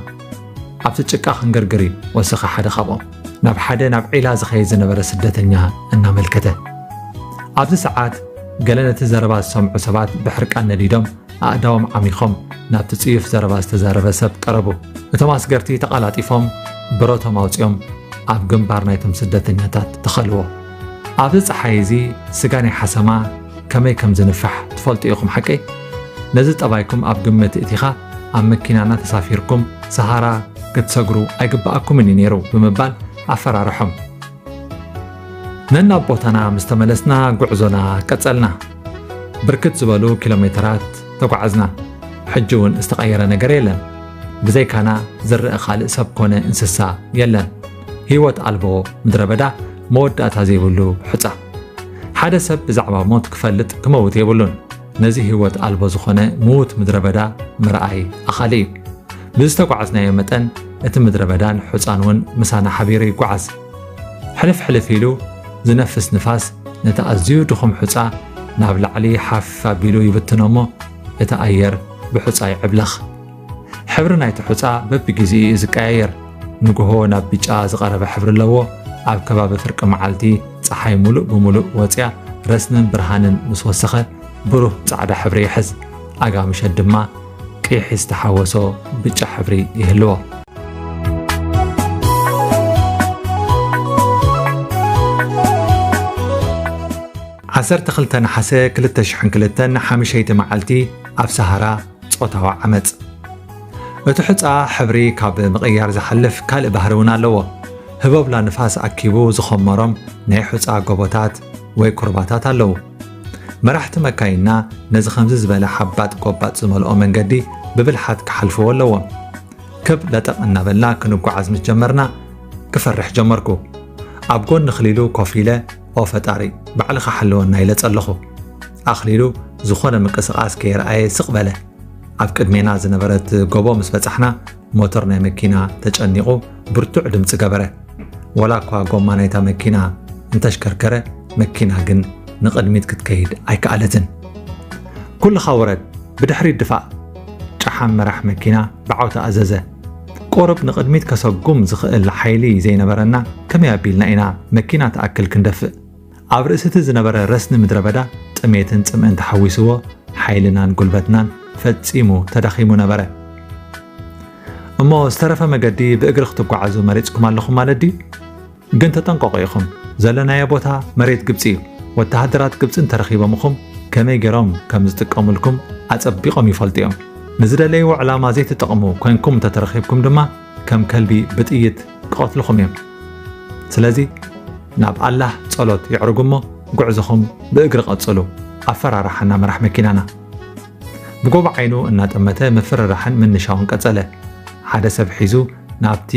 ኣብቲ ጭቃ ክንግርግር እዩ፣ ወሰኸ ሓደ ካብኦም ናብ ሓደ ናብ ዒላ ዝኸይድ ዝነበረ ስደተኛ እናመልከተ። ኣብዚ ሰዓት ገለ ነቲ ዘረባ ዝሰምዑ ሰባት ብሕርቃን ነዲዶም ኣእዳዎም ዓሚኾም ናብቲ ጽዩፍ ዘረባ ዝተዛረበ ሰብ ቀረቡ። እቶም ኣስገርቲ ተቐላጢፎም ብረቶም ኣውጺኦም ኣብ ግንባር ናይቶም ስደተኛታት ተኸልዎ። ኣብዚ ጸሓይ እዚ ስጋ ናይ ሓሰማ ከመይ ከም ዝንፋሕ ትፈልጡ ኢኹም ሓቀይ? ነዚ ጠባይኩም ኣብ ግምት እቲኻ ኣብ መኪናና ተሳፊርኩም ሰሃራ ክትሰግሩ ኣይግብኣኩምን እዩ ነይሩ ብምባል ኣፈራርሖም። ነናብ ቦታና ምስ ተመለስና ጉዕዞና ቀጸልና። ብርክት ዝበሉ ኪሎ ሜትራት ተጓዓዝና። ሕጂ እውን ዝተቐየረ ነገር የለን። ብዘይካና ዝረአ ካልእ ሰብ ኮነ እንስሳ የለን። ህይወት ኣልቦ ምድረ በዳ መወዳእታ ዘይብሉ ሑጻ። ሓደ ሰብ ብዛዕባ ሞት ክፈልጥ ክመውት የብሉን። ነዚ ህይወት ኣልቦ ዝኾነ ምዉት ምድረ በዳ ምርኣይ ኣኻሊ እዩ። ብዝተጓዓዝናዮ መጠን እቲ ምድረ በዳን ሑጻን እውን ምሳና ሓቢሩ ይጓዓዝ። ሕልፍ ሕልፍ ኢሉ ዝነፍስ ንፋስ ነቲ ኣዝዩ ድኹም ሑጻ ናብ ላዕሊ ሓፍ ኣቢሉ ይብትኖ እሞ እቲ ኣየር ብሑጻ ይዕብለኽ። ሕብሪ ናይቲ ሑጻ በብግዜኡ እዩ ዝቀያየር። ንግሆ ናብ ብጫ ዝቐረበ ሕብሪ ኣለዎ። ኣብ ከባቢ ፍርቂ መዓልቲ ጸሓይ ሙሉእ ብሙሉእ ወጽያ ረስንን ብርሃንን ምስ ወሰኸ ብሩህ ጻዕዳ ሕብሪ ይሕዝ። ኣጋ ምሸት ድማ ቂሕ ዝተሓወሶ ብጫ ሕብሪ ይህልዎ። ዓሰርተ ክልተ ነሓሰ ክልተ ሽሕን ክልተን ሓምሸይቲ መዓልቲ ኣብ ሰሃራ ጾታዊ ዓመጽ። እቲ ሑጻ ሕብሪ ካብ ምቕያር ዝሓልፍ ካልእ ባህሪ እውን ኣለዎ። ህቦብላ ንፋስ ኣኪቡ ዝኸመሮም ናይ ሑጻ ጎቦታት ወይ ኩርባታት ኣለዉ። መራሕቲ መካይንና ነዚ ከምዚ ዝበለ ሓባጥ ጎባጥ ዝመልኦ መንገዲ ብብልሓት ክሓልፍዎ ኣለዎም። ክብ ለጠቕ እናበልና ክንጓዓዝ ምስ ጀመርና ክፈርሕ ጀመርኩ። ኣብ ጎኒ ክሊሉ ኮፍ ኢለ፣ "ኦ ፈጣሪ፣ ባዕልኻ ሓልወና" ኢለ ጸለኹ። ኣኽሊሉ ዝኾነ ምንቅስቓስ ከየርኣየ ስቕ በለ። ኣብ ቅድሜና ዝነበረት ጎቦ ምስ በጻሕና ሞተር ናይ መኪና ተጨኒቑ ብርቱዕ ድምጺ ገበረ። ወላ እኳ ጎማ ናይታ መኪና እንተሽከርከረ፣ መኪና ግን ንቕድሚት ክትከይድ ኣይከኣለትን። "ኩልኻ ውረድ፣ ብድሕሪት ድፋእ!" ጨሓም መራሕ መኪና ብዓውታ ኣዘዘ። ቁሩብ ንቕድሚት ከሰጉም ዝኽእል ሓይሊ ዘይነበረና፣ ከመይ ኣቢልና ኢና መኪና ትኣክል ክንደፍእ? ኣብ ርእሲ እቲ ዝነበረ ረስኒ ምድረ በዳ ጥሜትን ጽምእን ተሓዊስዎ፣ ሓይልናን ጉልበትናን ፈጺሙ ተዳኺሙ ነበረ። "እሞ ዝተረፈ መገዲ ብእግሪ ክትጓዓዙ መሪጽኩም ኣለኹም ማለት ድዩ? ግን ተጠንቀቑ ኢኹም። ዘለናዮ ቦታ መሬት ግብጺ እዩ። ወተሃደራት ግብጺ እንተረኺቦምኹም ከመይ ገይሮም ከም ዝጥቀሙልኩም ኣጸቢቖም ይፈልጡ እዮም። ንዝደለይዎ ዕላማ ዘይትጠቕሙ ኮይንኩም እንተተረኺብኩም ድማ ከም ከልቢ ብጥይት ክቐትልኹም እዮም። ስለዚ ናብ ኣላህ ጸሎት የዕርጉ እሞ ጉዕዞኹም ብእግሪ ቀጽሉ" ኣፈራርሓና መራሕ መኪናና። ብጎቦ ዓይኑ እናጠመተ ምፍርራሕን ምንሻውን ቀጸለ። ሓደ ሰብ ሒዙ ናብቲ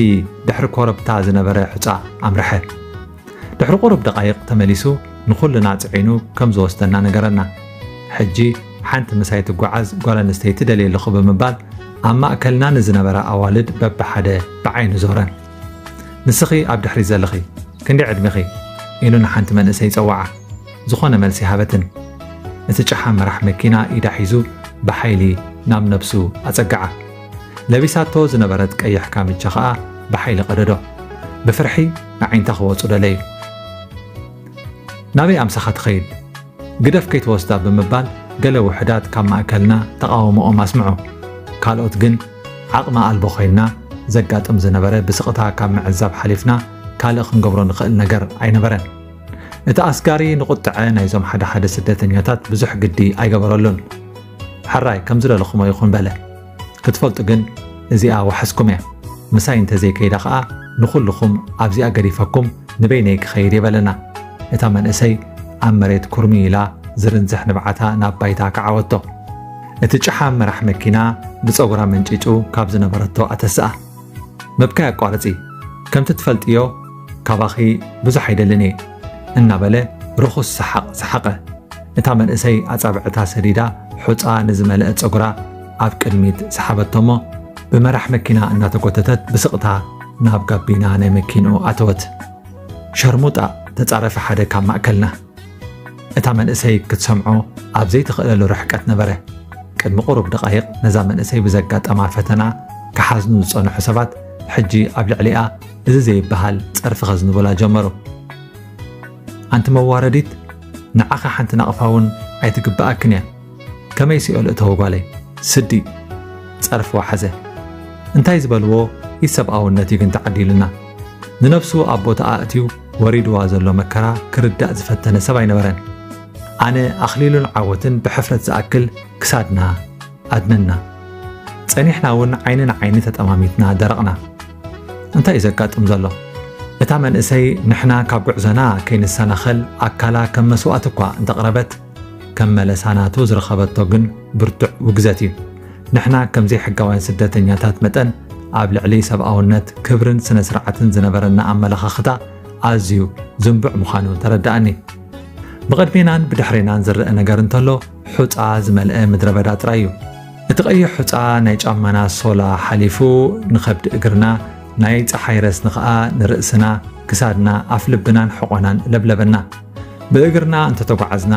ድሕሪ ኮረብታ ዝነበረ ሑጻ ኣምርሐ። ድሕሪ ቁሩብ ደቓይቕ ተመሊሱ ንኹልና ጽዒኑ ከም ዝወስደና ነገረና። ሕጂ ሓንቲ ምሳይ ትጓዓዝ ጓል ኣንስተይቲ ደልየ ኣለኹ ብምባል ኣብ ማእከልና ንዝነበራ ኣዋልድ በብሓደ ብዓይኑ ዞረን። "ንስኺ ኣብ ድሕሪት ዘለኺ ክንደይ ዕድሜኺ?" ኢሉ ንሓንቲ መንእሰይ ጸውዓ። ዝኾነ መልሲ ሃበትን። እቲ ጨሓም መራሕ መኪና ኢዳ ሒዙ ብሓይሊ ናብ ነብሱ ኣጸግዓ። ለቢሳቶ ዝነበረት ቀይሕ ካምቻ ኸኣ ብሓይሊ ቀደዶ። ብፍርሒ ኣዒንታ ክወጹ ደለዩ። "ናበይ ኣምሳኻ ትኸይድ? ግደፍ ከይትወስዳ" ብምባል ገለ ውሑዳት ካብ ማእከልና ተቓውሞኦም ኣስምዑ። ካልኦት ግን ዓቕሚ ኣልቦ ኮይንና፣ ዘጋጥም ዝነበረ ብስቕታ ካብ ምዕዛብ ሓሊፍና ካልእ ክንገብሮ ንኽእል ነገር ኣይነበረን። እቲ ኣስጋሪ ንቑጥዐ ናይዞም ሓደ ሓደ ስደተኛታት ብዙሕ ግዲ ኣይገበረሉን። "ሕራይ ከም ዝደለኹሞ ይኹን" በለ። "ክትፈልጡ ግን እዚኣ ዋሕስኩም እያ። ምሳይ እንተዘይከይዳ ኸኣ ንኹልኹም ኣብዚኣ ገዲፈኩም ንበይነይ ክኸይድ እየ" በለና። እታ መንእሰይ ኣብ መሬት ኩርሚ ኢላ ዝርንዝሕ ንብዓታ ናብ ባይታ ከዓወቶ። እቲ ጨሓም መራሕ መኪና ብጸጉራ መንጪጩ ካብ ዝነበረቶ ኣተስኣ። "ምብካይ ኣቋርጺ፣ ከምቲ ትፈልጥዮ ካባኺ ብዙሕ ኣይደልን እየ" እናበለ ርኹስ ሰሓቕ ሰሓቐ። እታ መንእሰይ ኣጻብዕታ ሰዲዳ ሑጻ ንዝመልአ ጸጉራ ኣብ ቅድሚት ሰሓበቶ እሞ ብመራሕ መኪና እናተጎተተት ብስቕታ ናብ ጋቢና ናይ መኪንኡ ኣተወት። "ሸርሙጣ!" ተጻረፈ ሓደ ካብ ማእከልና። እታ መንእሰይ ክትሰምዖ ኣብ ዘይትኽእለሉ ርሕቀት ነበረ። ቅድሚ ቁሩብ ደቓይቕ ነዛ መንእሰይ ብዘጋጠማ ፈተና ክሓዝኑ ዝጸንሑ ሰባት ሕጂ ኣብ ልዕሊኣ እዚ ዘይበሃል ጸርፊ ከዝንቡላ ጀመሩ። "ኣንቲ መዋረዲት፣ ንዓኺ ሓንቲ ናቕፋ እውን ኣይትግብኣክን እያ። ከመይ ሲኦል እተው ጓለይ፣ ስዲ!" ጸርፊ ወሓዘ። እንታይ ዝበልዎ ኢሰብኣውነት እዩ ግን ተዓዲሉና። ንነብሱ ኣብ ቦታኣ ኣእትዩ ወሪድዋ ዘሎ መከራ ክርዳእ ዝፈተነ ሰብ ኣይነበረን። ኣነ ኣኽሊሉን ዓወትን ብሕፍረት ዝኣክል ክሳድና ኣድነና። ጸኒሕና እውን ዓይኒ ንዓይኒ ተጠማሚትና ደረቕና። እንታይ እዩ ዘጋጥም ዘሎ? እታ መንእሰይ ንሕና ካብ ጉዕዞና ከይንሰናኸል ኣካላ ከም መስዋእቲ እኳ እንተቕረበት፣ ከም መለሳ ናቱ ዝረኸበቶ ግን ብርቱዕ ውግዘት እዩ። ንሕና ከም ዘይሕጋውያን ስደተኛታት መጠን ኣብ ልዕሊ ሰብኣውነት፣ ክብርን ስነ ስርዓትን ዝነበረና ኣመለኻኽታ ኣዝዩ ዝንቡዕ ምዃኑ ተረድኣኒ። ብቕድሜናን ብድሕሬናን ዝረአ ነገር እንተሎ ሑጻ ዝመልአ ምድረ በዳ ጥራይ እዩ። እቲ ቀይሕ ሑጻ ናይ ጫማና ሶላ ሓሊፉ ንኸብዲ እግርና፣ ናይ ጸሓይ ረስኒ ኸኣ ንርእስና፣ ክሳድና፣ ኣፍ ልብናን ሕቖናን ለብለበና። ብእግርና እንተተጓዓዝና፣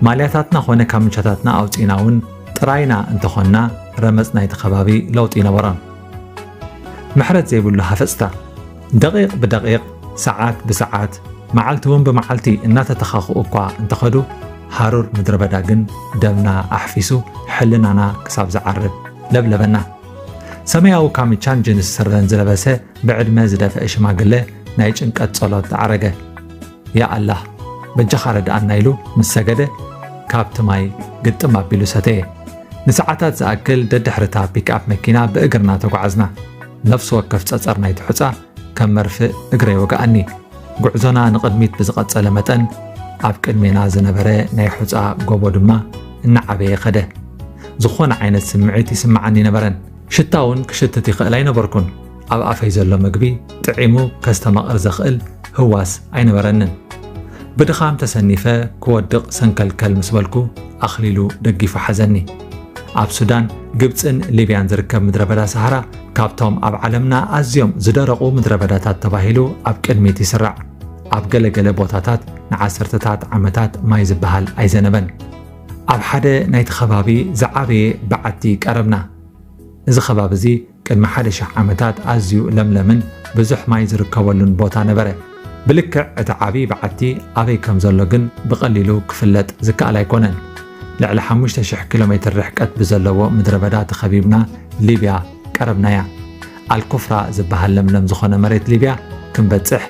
ማልያታትና ኾነ ካምቻታትና ኣውጺእና እውን ጥራይና እንተኾንና፣ ረመጽ ናይቲ ከባቢ ለውጢ ኣይነበሮን። ምሕረት ዘይብሉ ሃፈጽታ። ደቂቕ ብደቂቕ፣ ሰዓት ብሰዓት፣ መዓልቲ እውን ብመዓልቲ እናተተኻኽኡ እኳ እንተኸዱ፣ ሃሩር ምድረ በዳ ግን ደምና ኣሕፊሱ ሕልናና ክሳብ ዝዓርብ ለብለበና። ሰማያዊ ካምቻን ጅንስ ስረን ዝለበሰ ብዕድመ ዝደፍአ ሽማግለ ናይ ጭንቀት ጸሎት ዓረገ። "ያ ኣላህ፣ በጃኻ ረድኣና" ኢሉ ምስ ሰገደ፣ ካብቲ ማይ ግጥም ኣቢሉ ሰተየ። ንሰዓታት ዝኣክል ደድሕርታ ፒክኣፕ መኪና ብእግርና ተጓዓዝና። ነፍሲ ወከፍ ጸጸር ናይቲ ሑጻ ከም መርፍእ እግረይ ወግኣኒ። ጉዕዞና ንቕድሚት ብዝቐጸለ መጠን፣ ኣብ ቅድሜና ዝነበረ ናይ ሑጻ ጎቦ ድማ እናዓበየ ከደ። ዝኾነ ዓይነት ስምዒት ይስምዓኒ ነበረን። ሽታ እውን ክሽትት ይኽእል ኣይነበርኩን። ኣብ ኣፈይ ዘሎ ምግቢ ጥዒሙ ከስተማቕር ዘኽእል ህዋስ ኣይነበረንን። ብድኻም ተሰኒፈ ክወድቕ ሰንከልከል ምስ በልኩ፣ ኣኽሊሉ ደጊፉ ሓዘኒ። ኣብ ሱዳን፣ ግብጽን ሊብያን ዝርከብ ምድረ በዳ ሰሃራ፣ ካብቶም ኣብ ዓለምና ኣዝዮም ዝደረቑ ምድረ በዳታት ተባሂሉ ኣብ ቅድሚት ይስራዕ። ኣብ ገለ ገለ ቦታታት ንዓሰርተታት ዓመታት ማይ ዝበሃል ኣይዘነበን። ኣብ ሓደ ናይቲ ከባቢ ዝዓበየ በዓቲ ቀረብና። እዚ ከባቢ እዚ ቅድሚ ሓደ ሽሕ ዓመታት ኣዝዩ ለምለምን ብዙሕ ማይ ዝርከበሉን ቦታ ነበረ። ብልክዕ እቲ ዓቢ በዓቲ ኣበይ ከም ዘሎ ግን ብቐሊሉ ክፍለጥ ዝከኣል ኣይኮነን። ልዕሊ ሓሙሽተ ሽሕ ኪሎ ሜትር ርሕቀት ብዘለዎ ምድረ በዳ ተኸቢብና ሊብያ ቀረብናያ። ኣልኩፍራ ዝበሃል ለምለም ዝኾነ መሬት ሊብያ ክንበጽሕ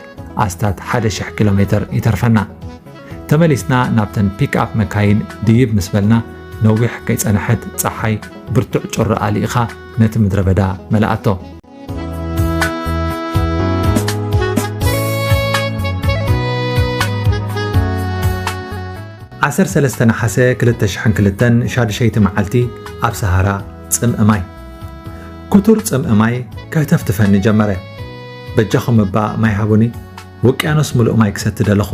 ኣስታት ሓደ ሽሕ ኪሎ ሜትር ይተርፈና። ተመሊስና ናብተን ፒክኣፕ መካይን ድይብ ምስ በልና፣ ነዊሕ ከይጸንሐት ጸሓይ ብርቱዕ ጩራ ኣልኢኻ ነቲ ምድረ በዳ መለኣቶ። ዓሰርተ ሰለስተ ነሓሰ ክልተ ሽሕን ክልተን፣ ሻድሸይቲ መዓልቲ ኣብ ሰሃራ ጽምኢ ማይ። ክቱር ጽምኢ ማይ ከህተፍትፈኒ ጀመረ። በጃኹም እባ ማይ ሃቡኒ፣ ውቅያኖስ ምሉእ ማይ ክሰቲ ደለኹ።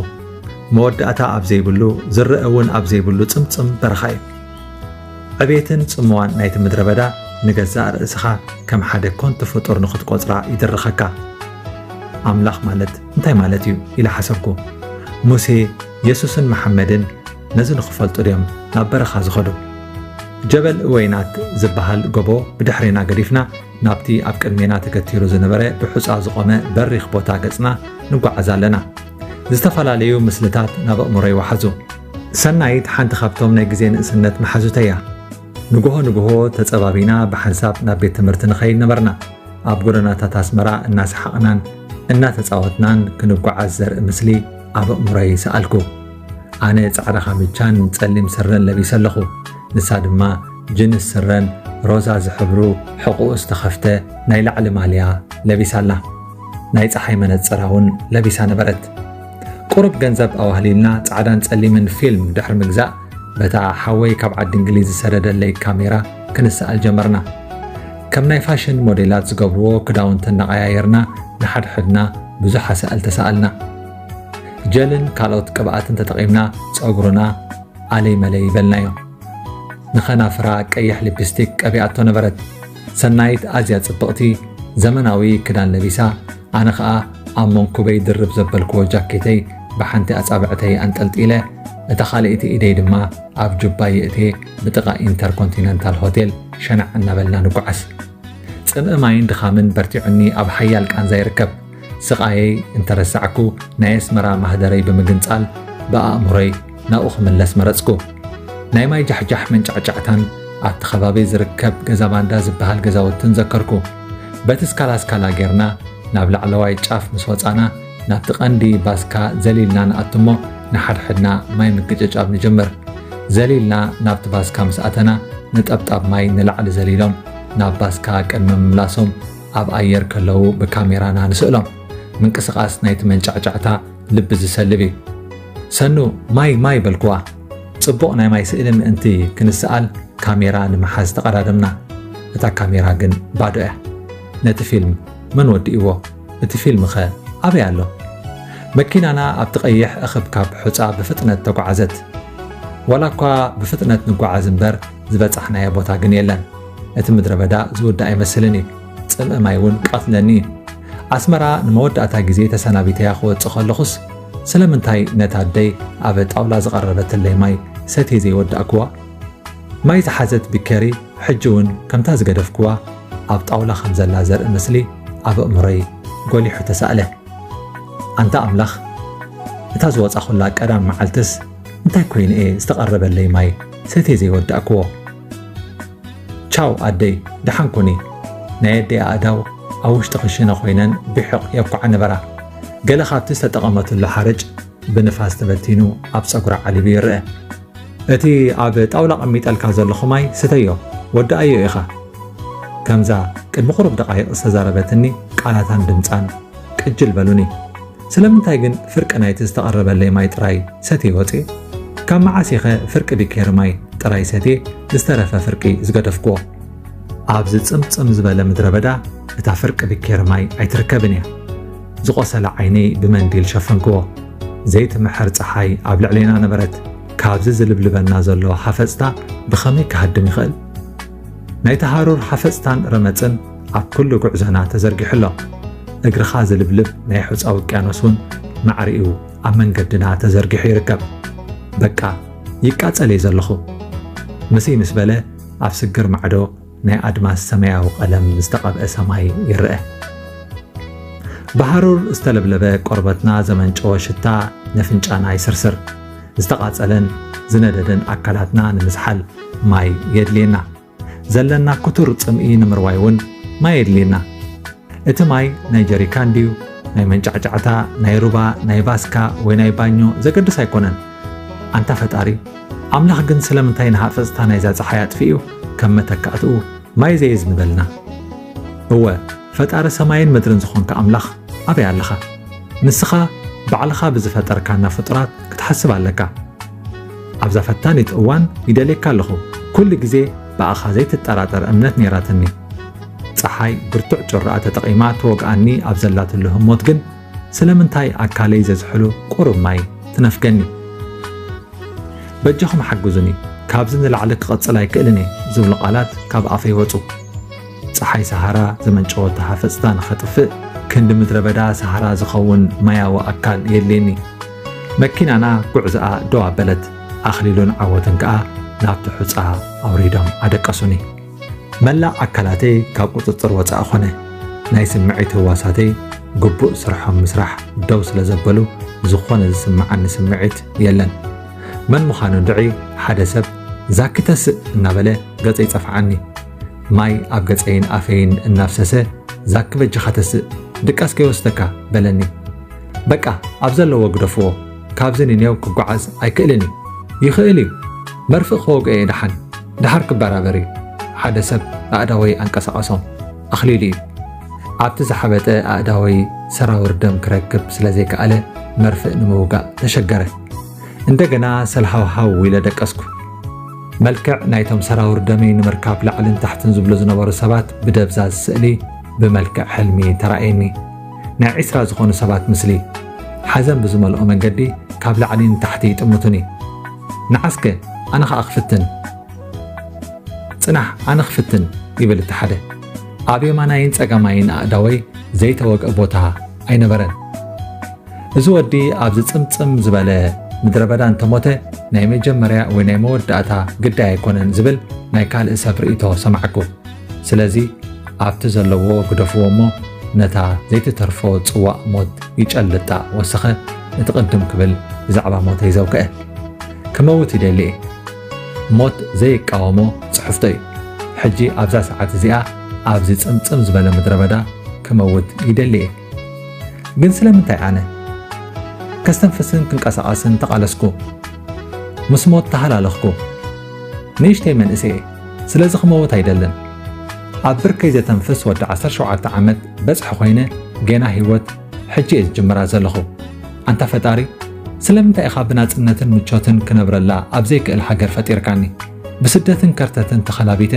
መወዳእታ ኣብ ዘይብሉ፣ ዝረአ እውን ኣብ ዘይብሉ ጽምጽም በረኻ እዩ። ዕቤትን ጽምዋን ናይቲ ምድረ በዳ ንገዛእ ርእስኻ ከም ሓደ ኮንቱ ፍጡር ንኽትቆጽራ ይድርኸካ። ኣምላኽ ማለት እንታይ ማለት እዩ? ኢለ ሓሰብኩ። ሙሴ፣ የሱስን መሓመድን ነዚ ንኽፈልጡ ድዮም ናብ በረኻ ዝኸዱ? ጀበል እወይናት ዝበሃል ጎቦ ብድሕሬና ገዲፍና፣ ናብቲ ኣብ ቅድሜና ተገቲሩ ዝነበረ ብሑጻ ዝቖመ በሪኽ ቦታ ገጽና ንጓዓዝ ኣለና። ዝተፈላለዩ ምስልታት ናብ ኣእምሮይ ወሓዙ። ሰናይት ሓንቲ ካብቶም ናይ ግዜ ንእስነት መሓዙተይ እያ። ንግሆ ንግሆ ተጸባቢና ብሓንሳብ ናብ ቤት ትምህርቲ ንኸይድ ነበርና። ኣብ ጎደናታት ኣስመራ እናሰሓቕናን እናተጻወትናን ክንጓዓዝ ዘርኢ ምስሊ ኣብ ኣእምሮይ ሰኣልኩ። ኣነ ጻዕዳ ካምቻን ጸሊም ስረን ለቢሰ ኣለኹ። ንሳ ድማ ጅንስ ስረን ሮዛ ዝሕብሩ ሕቑኡ ዝተኸፍተ ናይ ላዕሊ ማልያ ለቢሳ ኣላ። ናይ ጸሓይ መነጽራ እውን ለቢሳ ነበረት። ቁሩብ ገንዘብ ኣዋህሊልና ጻዕዳን ጸሊምን ፊልም ድሕሪ ምግዛእ፣ በታ ሓወይ ካብ ዓዲ እንግሊዝ ዝሰደደለይ ካሜራ ክንስኣል ጀመርና። ከም ናይ ፋሽን ሞዴላት ዝገብርዎ ክዳውንቲ እናቐያየርና ንሓድሕድና ብዙሕ ኣሳእል ተሳኣልና። ጀልን ካልኦት ቅብኣትን ተጠቒምና ጸጉርና ኣለይ መለይ በልናዮ። ንኸናፍራ ቀይሕ ሊፕስቲክ ቀቢኣቶ ነበረት። ሰናይት ኣዝያ ጽብቕቲ ዘመናዊ ክዳን ለቢሳ፣ ኣነ ኸኣ ኣብ መንኩበይ ድርብ ዘበልክዎ ጃኬተይ ብሓንቲ ኣጻብዕተይ ኣንጠልጢለ፣ እታ ካልኣይቲ ኢደይ ድማ ኣብ ጁባይ የእትየ ብጥቓ ኢንተርኮንቲነንታል ሆቴል ሸናዕ እናበልና ንጓዓዝ። ጽምኢ ማይን ድኻምን በርቲዑኒ ኣብ ሓያል ቃንዛ ይርከብ። ስቓየይ እንተረሳዕኩ፣ ናይ ኣስመራ ማህደረይ ብምግንጻል ብኣእምሮይ ናብኡ ክምለስ መረጽኩ። ናይ ማይ ጃሕጃሕ መንጫዕጫዕታን ኣብቲ ከባቢ ዝርከብ ገዛ ባንዳ ዝበሃል ገዛውትን ዘከርኩ። በቲ ስካላ ስካላ ጌርና ናብ ላዕለዋይ ጫፍ ምስ ወጻና፣ ናብቲ ቀንዲ ባስካ ዘሊልና ንኣቱ እሞ፣ ንሓድሕድና ማይ ምግጭጫብ ንጅምር። ዘሊልና ናብቲ ባስካ ምስ ኣተና፣ ነጠብጣብ ማይ ንላዕሊ ዘሊሎም ናብ ባስካ ቅድሚ ምምላሶም፣ ኣብ ኣየር ከለዉ ብካሜራና ንስእሎም። ምንቅስቓስ ናይቲ መንጫዕጫዕታ ልቢ ዝሰልብ እዩ። "ሰኑ፣ ማይ፣ ማይ!" በልክዋ። ጽቡቕ ናይ ማይ ስእሊ ምእንቲ ክንስኣል ካሜራ ንምሓዝ ተቐዳደምና። እታ ካሜራ ግን ባዶ እያ። ነቲ ፊልም መን ወዲእዎ? እቲ ፊልምኸ ኣበይ ኣሎ? መኪናና ኣብቲ ቀይሕ እኽብካብ ሑጻ ብፍጥነት ተጓዓዘት። ዋላ እኳ ብፍጥነት ንጓዓዝ እምበር፣ ዝበጻሕናዮ ቦታ ግን የለን። እቲ ምድረ በዳ ዝውዳእ ኣይመስልን እዩ። ጽምኢ ማይ እውን ቀትለኒ እዩ። ኣስመራ ንመወዳእታ ግዜ ተሰናቢተያ ክወጽእ ከለኹስ፣ ስለምንታይ ነታ ኣደይ ኣብ ጣውላ ዝቐረበትለይ ማይ ሰትየ ዘይወዳእክዋ? ማይ ዝሓዘት ቢኬሪ ሕጂ እውን ከምታ ዝገደፍክዋ ኣብ ጣውላ ከም ዘላ ዘርኢ ምስሊ ኣብ ኣእምሮይ ጎሊሑ ተሳእለ። ኣንታ ኣምላኽ፣ እታ ዝወጻኹላ ቀዳም መዓልትስ እንታይ ኮይነ እየ ዝተቐረበለይ ማይ ሰትየ ዘይወዳእክዎ? ቻው ኣደይ፣ ደሓን ኩኒ። ናይ ኣደይ ኣእዳው ኣብ ውሽጢ ክሽነ ኮይነን ብሒቕ የብኩዓ ነበራ። ገለ ካብቲ ዝተጠቐመትሉ ሓርጭ ብንፋስ ተበቲኑ ኣብ ጸጉራ ዓሊቡ ይርአ። "እቲ ኣብ ጣውላ ቀሚጠልካ ዘለኹ ማይ ስተዮ፣ ወድኣዮ ኢኻ።" ከምዛ ቅድሚ ቁሩብ ደቓይቕ ዝተዛረበትኒ ቃላታን ድምጻን ዕጅል በሉኒ። ስለምንታይ ግን ፍርቂ ናይቲ ዝተቐረበለይ ማይ ጥራይ ሰትየ ወፅየ? ካብ መዓስ ኢኸ ፍርቂ ቢኬሪ ማይ ጥራይ ሰትየ ዝተረፈ ፍርቂ ዝገደፍክዎ? ኣብዚ ጽምጽም ዝበለ ምድረ በዳ እታ ፍርቂ ቢኬሪ ማይ ኣይትርከብን እያ። ዝቖሰለ ዓይነይ ብመንዲል ሸፈንክዎ። ዘይትምሕር ጸሓይ ኣብ ልዕሌና ነበረት። ካብዚ ዝልብልበና ዘሎ ሓፈጽታ ብኸመይ ክሃድም ይኽእል? ናይቲ ሃሩር ሓፈጽታን ረመጽን ኣብ ኩሉ ጉዕዞና ተዘርጊሑ ኣሎ። እግርኻ ዝልብልብ ናይ ሑጻ ውቅያኖስ እውን ማዕሪኡ ኣብ መንገድና ተዘርጊሑ ይርከብ። በቃ፣ ይቃጸል እየ ዘለኹ። ምስይ ምስ በለ ኣብ ስግር ማዕዶ ናይ ኣድማስ ሰማያዊ ቀለም ዝተቐብአ ሰማይ ይረአ። ብሃሩር ዝተለብለበ ቆርበትና ዘመንጨወ ሽታ ነፍንጫና ይስርስር። ዝተቓጸለን ዝነደደን ኣካላትና ንምዝሓል ማይ የድልየና። ዘለና ክቱር ጽምኢ ንምርዋይ እውን ማይ የድልየና። እቲ ማይ ናይ ጀሪካን ድዩ፣ ናይ መንጫዕጫዕታ፣ ናይ ሩባ፣ ናይ ባስካ ወይ ናይ ባኞ ዘገድስ ኣይኮነን። ኣንታ ፈጣሪ፣ ኣምላኽ ግን ስለምንታይ ንሃፈጽታ ናይዛ ጸሓይ ኣጥፊኡ ከም መተካእትኡ ማይ ዘየዝንበልና? እወ፣ ፈጣሪ ሰማይን ምድርን ዝኾንካ ኣምላኽ ኣበይ ኣለኻ? ንስኻ ባዕልኻ ብዝፈጠርካና ፍጡራት ክትሓስብ ኣለካ። ኣብዛ ፈታኒት እዋን ይደልየካ ኣለኹ። ኩሉ ግዜ ብኣኻ ዘይትጠራጠር እምነት ነይራትኒ። ጸሓይ ብርቱዕ ጩራኣ ተጠቒማ ትወግኣኒ ኣብ ዘላትሉ ህሞት ግን ስለምንታይ ኣካለይ ዘዝሕሉ ቁሩብ ማይ ትነፍገኒ? በጃኹም ሓግዙኒ፣ ካብዚ ንላዕሊ ክቐጽል ኣይክእልን እየ ዝብሉ ቃላት ካብ ኣፈይ ወጹ። ጸሓይ ሰሃራ ዘመንጨወቶ ሃፈጽታ ንኸጥፍእ ክንዲ ምድረ በዳ ሰሃራ ዝኸውን ማያዊ ኣካል የድልየኒ። መኪናና ጉዕዞኣ ደው ኣበለት። ኣኽሊሉን ዓወትን ከኣ ናብቲ ሑጻ ኣውሪዶም ኣደቀሱኒ። መላእ ኣካላተይ ካብ ቁጽጽር ወጻኢ ኾነ። ናይ ስምዒት ህዋሳተይ ግቡእ ስርሖም ምስራሕ ደው ስለ ዘበሉ ዝኾነ ዝስምዓኒ ስምዒት የለን። መን ምዃኑ እንድዒ ሓደ ሰብ ዛኪ ተስእ እናበለ ገጸይ ጸፍዓኒ። ማይ ኣብ ገጸይን ኣፈይን እናፍሰሰ ዛኪ በጃኻ ተስእ ድቃስ ከይወስደካ በለኒ። በቃ ኣብ ዘለዎ ግደፍዎ፣ ካብዚ ንኔው ክጓዓዝ ኣይክእልን እዩ። ይኽእል እዩ፣ መርፍእ ክወግኦ እየ ደሓን፣ ደሓር ክበራበር እዩ። ሓደ ሰብ ኣእዳወይ ኣንቀሳቐሶም። ኣኽሊሉ እዩ። ኣብቲ ዝሓበጠ ኣእዳወይ ሰራውር ደም ክረክብ ስለ ዘይከኣለ መርፍእ ንምውጋእ ተሸገረ። እንደገና ሰልሃውሃው ኢለ ደቀስኩ። መልክዕ ናይቶም ሰራውር ደመይ ንምርካብ ላዕልን ታሕትን ዝብሉ ዝነበሩ ሰባት ብደብዛዝ ስእሊ ብመልክዕ ሕልሚ ተራእየኒ። ናይ ዒስራ ዝኾኑ ሰባት ምስሊ ሓዘን ብዝመልኦ መንገዲ ካብ ላዕሊ ንታሕቲ ይጥምቱኒ። ንዓስከ ኣነ ኸኣ ክፍትን። ጽናሕ ኣነ ክፍትን ይብል እቲ ሓደ። ኣብ የማናይን ጸጋማይን ኣእዳወይ ዘይተወግአ ቦታ ኣይነበረን። እዚ ወዲ ኣብዚ ጽምጽም ዝበለ ምድረ በዳ እንተሞተ ናይ መጀመርያ ወይ ናይ መወዳእታ ግዳይ ኣይኮነን ዝብል ናይ ካልእ ሰብ ርእይቶ ሰማዕኩ። ስለዚ ኣብቲ ዘለዎ ግደፍዎ እሞ ነታ ዘይትተርፎ ጽዋእ ሞት ይጨልጣ ወሰኸ እቲ ቅድም ክብል ብዛዕባ ሞተይ ዘውክአ። ክመውት ይደሊ እየ። ሞት ዘይቃወሞ ጽሕፍቶ እዩ። ሕጂ ኣብዛ ሰዓት እዚኣ ኣብዚ ጽምጽም ዝበለ ምድረ በዳ ክመውት ይደሊ እየ። ግን ስለምንታይ ኣነ? ከስተንፍስን ክንቀሳቐስን ተቓለስኩ። ምስ ሞት ተሃላለኽኩ። ንእሽተይ መንእሰይ እየ። ስለዚ ክመውት ኣይደልን። ኣብ ብርከይ ዘተንፍስ ወዲ ዓሰርተ ሸውዓተ ዓመት በጽሒ ኮይነ ጌና ህይወት ሕጂ እየ ዝጅምራ ዘለኹ። ኣንታ ፈጣሪ፣ ስለምንታይ ኢኻ ብናጽነትን ምቾትን ክነብረላ ኣብ ዘይክእል ሃገር ፈጢርካኒ? ብስደትን ከርተትን ተኸላቢተ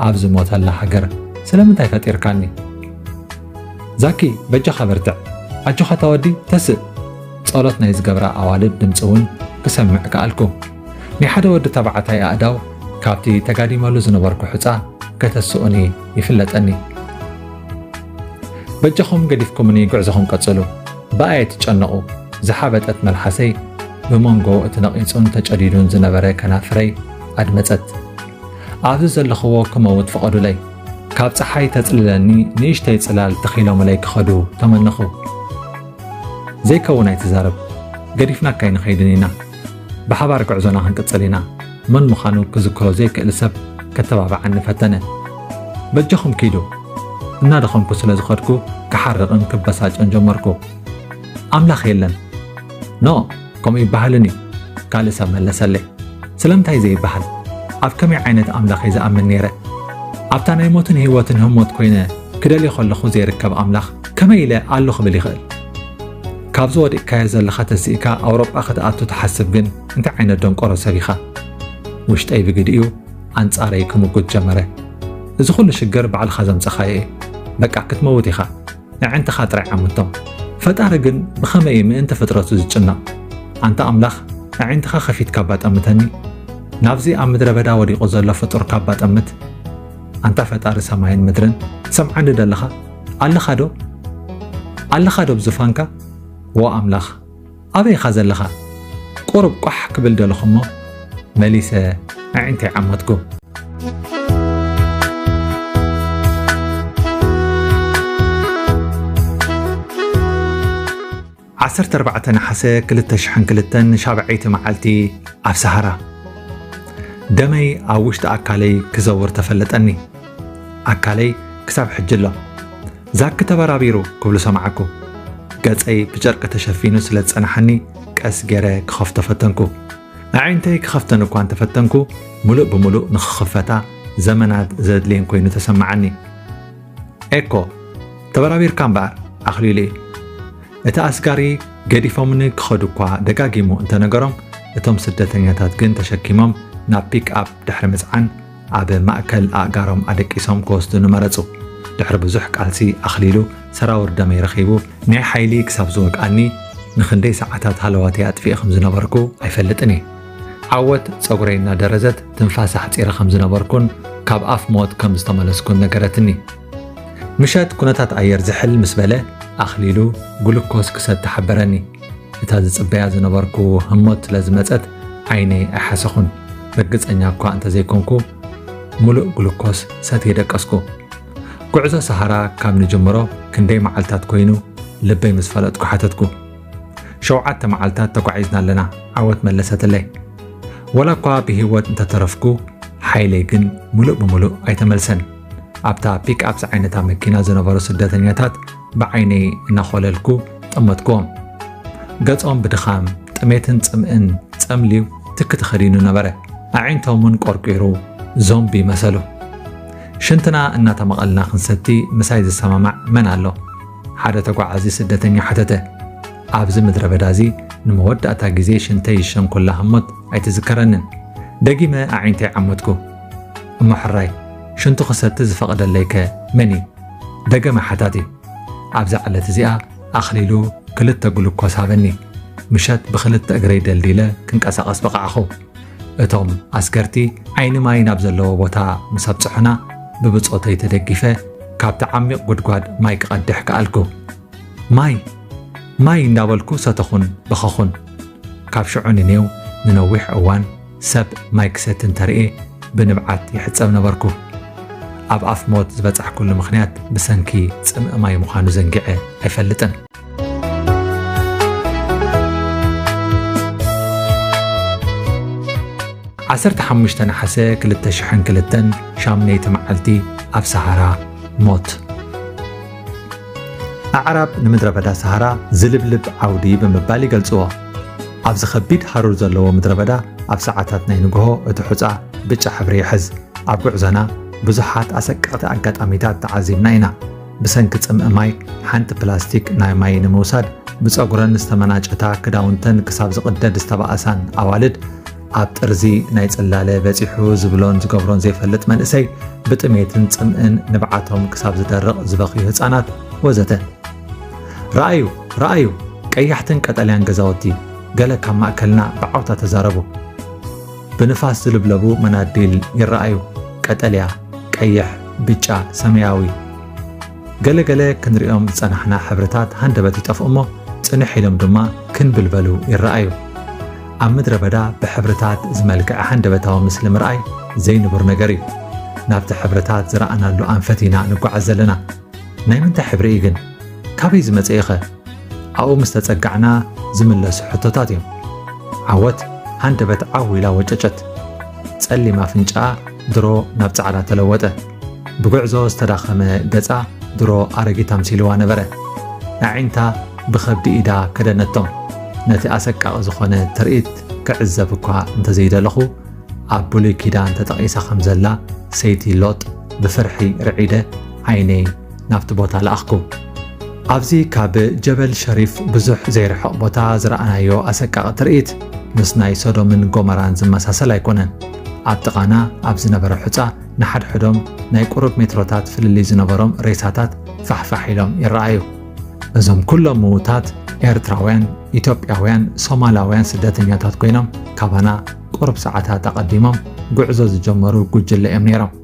ኣብ ዝሞተላ ሃገር ስለምንታይ ፈጢርካኒ? ዛኪ፣ በጃኻ በርትዕ። ኣጆኻ እታ ወዲ ተስእ። ጸሎት ናይ ዝገብራ ኣዋልድ ድምጺ እውን ክሰምዕ ከኣልኩ። ናይ ሓደ ወዲ ተባዕታይ ኣእዳው ካብቲ ተጋዲመሉ ዝነበርኩ ሑጻ ከተስኡኒ ይፍለጠኒ። በጃኹም ገዲፍኩምኒ ጉዕዞኹም ቀጽሉ። ብኣይ ኣይትጨነቑ። ዝሓበጠት መልሓሰይ ብመንጎ እቲ ነቒጹን ተጨዲዱን ዝነበረ ከናፍረይ ኣድመጸት። ኣብዚ ዘለኽዎ ክመውት ፍቐዱለይ። ካብ ጸሓይ ተጽልለኒ ንእሽተይ ጽላል ተኺሎምለይ ክኸዱ ተመነኹ። ዘይከውን ኣይትዛረብ። ገዲፍናካ ኣይንኸይድን ኢና። ብሓባር ጉዕዞና ክንቅጽል ኢና። መን ምዃኑ ክዝክሮ ዘይክእል ሰብ ከተባብዓኒ ፈተነ። በጃኹም ኪዱ። እናደኸምኩ ስለ ዝኸድኩ ክሓርቕን ክበሳጨን ጀመርኩ። ኣምላኽ የለን። ኖ፣ ከምኡ ይበሃልን እዩ። ካልእ ሰብ መለሰለይ። ስለምንታይ ዘይበሃል? ኣብ ከመይ ዓይነት ኣምላኽ እየ ዝኣምን ነይረ? ኣብታ ናይ ሞትን ህይወትን ህሞት ኮይነ ክደልዮ ከለኹ ዘይርከብ ኣምላኽ ከመይ ኢለ ኣሎ ክብል ይኽእል? ካብዚ ወዲቕካዮ ዘለኻ ተሲእካ ኣውሮጳ ክትኣቱ ትሓስብ ግን እንታይ ዓይነት ደንቆሮ ሰብ ኢኻ? ውሽጠይ ብግዲኡ ኣንጻረይ ክምጉት ጀመረ። እዚ ኩሉ ሽግር ባዕልኻ ዘምጸኻዮ እዩ። በቃ ክትመውት ኢኻ። ኣዒንትኻ ጥራይ ዓምቶም። ፈጣሪ ግን ብኸመይ እዩ ምእንቲ ፍጥረቱ ዝጭነቕ? ኣንታ ኣምላኽ ኣዒንትኻ ከፊትካ ባጠምተኒ። ናብዚ ኣብ ምድረ በዳ ወዲቑ ዘሎ ፍጡር ካብ ባጠምት። ኣንታ ፈጣሪ ሰማይን ምድርን ትሰምዓኒ ደለኻ? ኣለኻ ዶ? ኣለኻ ዶ ብዙፋንካ? ዎ ኣምላኽ ኣበይ ኢኻ ዘለኻ? ቁሩብ ቋሕ ክብል ደለኹ እሞ መሊሰ ኣዒንተይ ዓመትኩ። ዓሰርተ ኣርባዕተ ነሓሰ ክልተ ሽሕን ክልተን ሻብዐይቲ መዓልቲ ኣብ ሰሃራ። ደመይ ኣብ ውሽጢ ኣካለይ ክዘውር ተፈለጠኒ። ኣካለይ ክሳብ ሕጂ ኣሎ። ዛኪ ተበራቢሩ ክብሉ ሰማዕኩ። ገጸይ ብጨርቂ ተሸፊኑ ስለ ዝጸናሓኒ ቀስ ገይረ ክኸፍቶ ፈተንኩ። ኣዒንተይ ክኸፍተን እኳ እንተፈተንኩ፣ ምሉእ ብምሉእ ንኽኽፈታ ዘመናት ዘድልየን ኮይኑ ተሰማዓኒ። ኤኮ፣ ተበራቢርካ እምበኣር፣ ኣኽሊሉ እዩ። እቲ ኣስጋሪ ገዲፎምኒ ክኸዱ እኳ ደጋጊሙ እንተነገሮም፣ እቶም ስደተኛታት ግን ተሸኪሞም ናብ ፒክ ኣፕ ድሕሪ ምጽዓን ኣብ ማእከል ኣእጋሮም ኣደቂሶም ክወስዱኒ መረጹ። ድሕሪ ብዙሕ ቃልሲ ኣኽሊሉ ሰራውር ደመይ ረኺቡ ናይ ሓይሊ ክሳብ ዝወግኣኒ ንኽንደይ ሰዓታት ሃለዋተይ ኣጥፊኤ ከም ዝነበርኩ ኣይፈልጥን እየ። ዓወት ጸጉረይ እናደረዘት ትንፋስ ኣሕጺረ ከም ዝነበርኩን ካብ ኣፍ ሞት ከም ዝተመለስኩን ነገረትኒ። ምሸት ኩነታት ኣየር ዝሕል ምስ በለ ኣኽሊሉ ግሉኮስ ክሰቲ ሓበረኒ። እታ ዝጽበያ ዝነበርኩ ህሞት ስለ ዝመጸት ዓይነይ ኣይሓሰኹን። ርግጸኛ እኳ እንተዘይኮንኩ፣ ምሉእ ግሉኮስ ሰትየ ደቀስኩ። ጉዕዞ ሰሃራ ካብ ንጅምሮ ክንደይ መዓልታት ኮይኑ ልበይ ምስ ፈለጥኩ ሓተትኩ። ሸውዓተ መዓልታት ተጓዒዝና ኣለና፣ ዓወት መለሰትለይ። ወላ እኳ ብህይወት እንተተረፍኩ፣ ሓይለይ ግን ምሉእ ብምሉእ ኣይተመልሰን። ኣብታ ፒክ ኣፕ ዝዓይነታ መኪና ዝነበሩ ስደተኛታት ብዓይነይ እናኾለልኩ ጠመትክዎም። ገጾም ብድኻም፣ ጥሜትን ጽምእን ጸምልዩ ትኪ ተኸዲኑ ነበረ። ኣዒንቶም እውን ቆርቂሩ ዞምቢ መሰሉ። ሽንትና እናተመቐልና ክንሰቲ ምሳይ ዝሰማማዕ መን ኣሎ? ሓደ ተጓዓዚ ስደተኛ ሓተተ። ኣብዚ ምድረ በዳ እዚ ንመወዳእታ ግዜ ሽንተይ ዝሸንኩላ ህሞት ኣይትዝከረንን። ደጊመ ኣዒንተይ ዓመትኩ። እሞ ሕራይ፣ ሽንቱ ክሰቲ ዝፈቐደለይከ መን እዩ? ደገመ ሓታቲ። ኣብዛ ዕለት እዚኣ ኣኽሊሉ ክልተ ግሉኮስ ሃበኒ። ምሸት ብኽልተ እግረይ ደልዲለ ክንቀሳቐስ በቓዕኹ። እቶም ኣስገርቲ ዓይኒ ማይ ናብ ዘለዎ ቦታ ምስ ኣብጽሑና፣ ብብጾተይ ተደጊፈ ካብቲ ዓሚቕ ጉድጓድ ማይ ክቐድሕ ከኣልኩ። ማይ! ማይ እንዳበልኩ ሰተኹን በኸኹን። ካብ ሽዑ ንኔው ንነዊሕ እዋን ሰብ ማይ ክሰቲ እንተርእየ ብንብዓት ይሕጸብ ነበርኩ። ኣብ ኣፍ ሞት ዝበጻሕኩሉ ምኽንያት ብሰንኪ ጽምኢ ማይ ምዃኑ ዘንጊዐ ኣይፈልጥን። ዓሰርተ ሓሙሽተ ነሓሰ ክልተ ሽሕን ክልተን ሻምነይቲ መዓልቲ ኣብ ሰሃራ ሞት። ኣዕራብ ንምድረ በዳ ሰሃራ ዝልብልብ ዓውዲ ብምባል ይገልጽዎ። ኣብዚ ከቢድ ሃሩር ዘለዎ ምድረ በዳ ኣብ ሰዓታት ናይ ንግሆ እቲ ሑጻ ብጫ ሕብሪ ይሕዝ። ኣብ ጉዕዞና ብዙሓት ኣሰቀቕቲ ኣጋጣሚታት ተዓዚብና ኢና። ብሰንኪ ጽምኢ ማይ፣ ሓንቲ ፕላስቲክ ናይ ማይ ንምውሳድ ብጸጉረን ዝተመናጨታ ክዳውንተን ክሳብ ዝቕደድ ዝተባእሳን ኣዋልድ፣ ኣብ ጥርዚ ናይ ጽላለ በጺሑ ዝብሎን ዝገብሮን ዘይፈልጥ መንእሰይ፣ ብጥሜትን ጽምእን ንብዓቶም ክሳብ ዝደርቕ ዝበኽዩ ህጻናት፣ ወዘተ። "ረኣዩ፣ ረኣዩ፣ ቀያሕትን ቀጠልያን ገዛውቲ!" ገለ ካብ ማእከልና ብዓውታ ተዛረቡ። ብንፋስ ዝልብለቡ መናድል ይረኣዩ። ቀጠልያ፣ ቀይሕ፣ ብጫ፣ ሰማያዊ። ገለ ገለ ክንሪኦም ዝጸናሕና ሕብርታት ሃንደበት ይጠፍኡ እሞ፣ ጽንሕ ኢሎም ድማ ክንብልበሉ ይረኣዩ። ኣብ ምድረ በዳ ብሕብርታት ዝመልክዐ ሃንደበታዊ ምስሊ ምርኣይ ዘይንቡር ነገር እዩ። ናብቲ ሕብርታት ዝረኣናሉ ኣንፈት ኢና ንጓዓዝ ዘለና። ናይ ምንታይ ሕብሪ እዩ ግን? ካበይ ዝመጸ እዩ ኸ? ኣብኡ ምስ ተጸጋዕና ዝምለሱ ሕቶታት እዮም። ዓወት ሃንደበት ዓው ኢላ ወጨጨት። ጸሊም ኣፍንጫኣ ድሮ ናብ ጻዕዳ ተለወጠ። ብጉዕዞ ዝተዳኸመ ገጻ ድሮ ኣረጊት ኣምሲልዋ ነበረ። ኣዒንታ ብኸብዲ ኢዳ ከደነቶም። ነቲ ኣሰቃቒ ዝኾነ ትርኢት ክዕዘብ እኳ እንተዘይደለኹ፣ ኣብ ብሉይ ኪዳን ተጠቒሳ ከም ዘላ ሰይቲ ሎጥ ብፍርሒ ርዒደ ዓይነይ ናብቲ ቦታ ለኣኽኩ። ኣብዚ ካብ ጀበል ሸሪፍ ብዙሕ ዘይርሕቕ ቦታ ዝረኣናዮ ኣሰቃቒ ትርኢት፣ ምስ ናይ ሶዶምን ጎመራን ዝመሳሰል ኣይኮነን። ኣብ ጥቓና ኣብ ዝነበረ ሑጻ፣ ንሓድሕዶም ናይ ቁሩብ ሜትሮታት ፍልልይ ዝነበሮም ሬሳታት ፋሕፋሕ ኢሎም ይረኣዩ። እዞም ኩሎም ምዉታት ኤርትራውያን፣ ኢትዮጵያውያን፣ ሶማላውያን ስደተኛታት ኮይኖም፣ ካባና ቁሩብ ሰዓታት ኣቐዲሞም ጉዕዞ ዝጀመሩ ጉጅለ እዮም ነይሮም።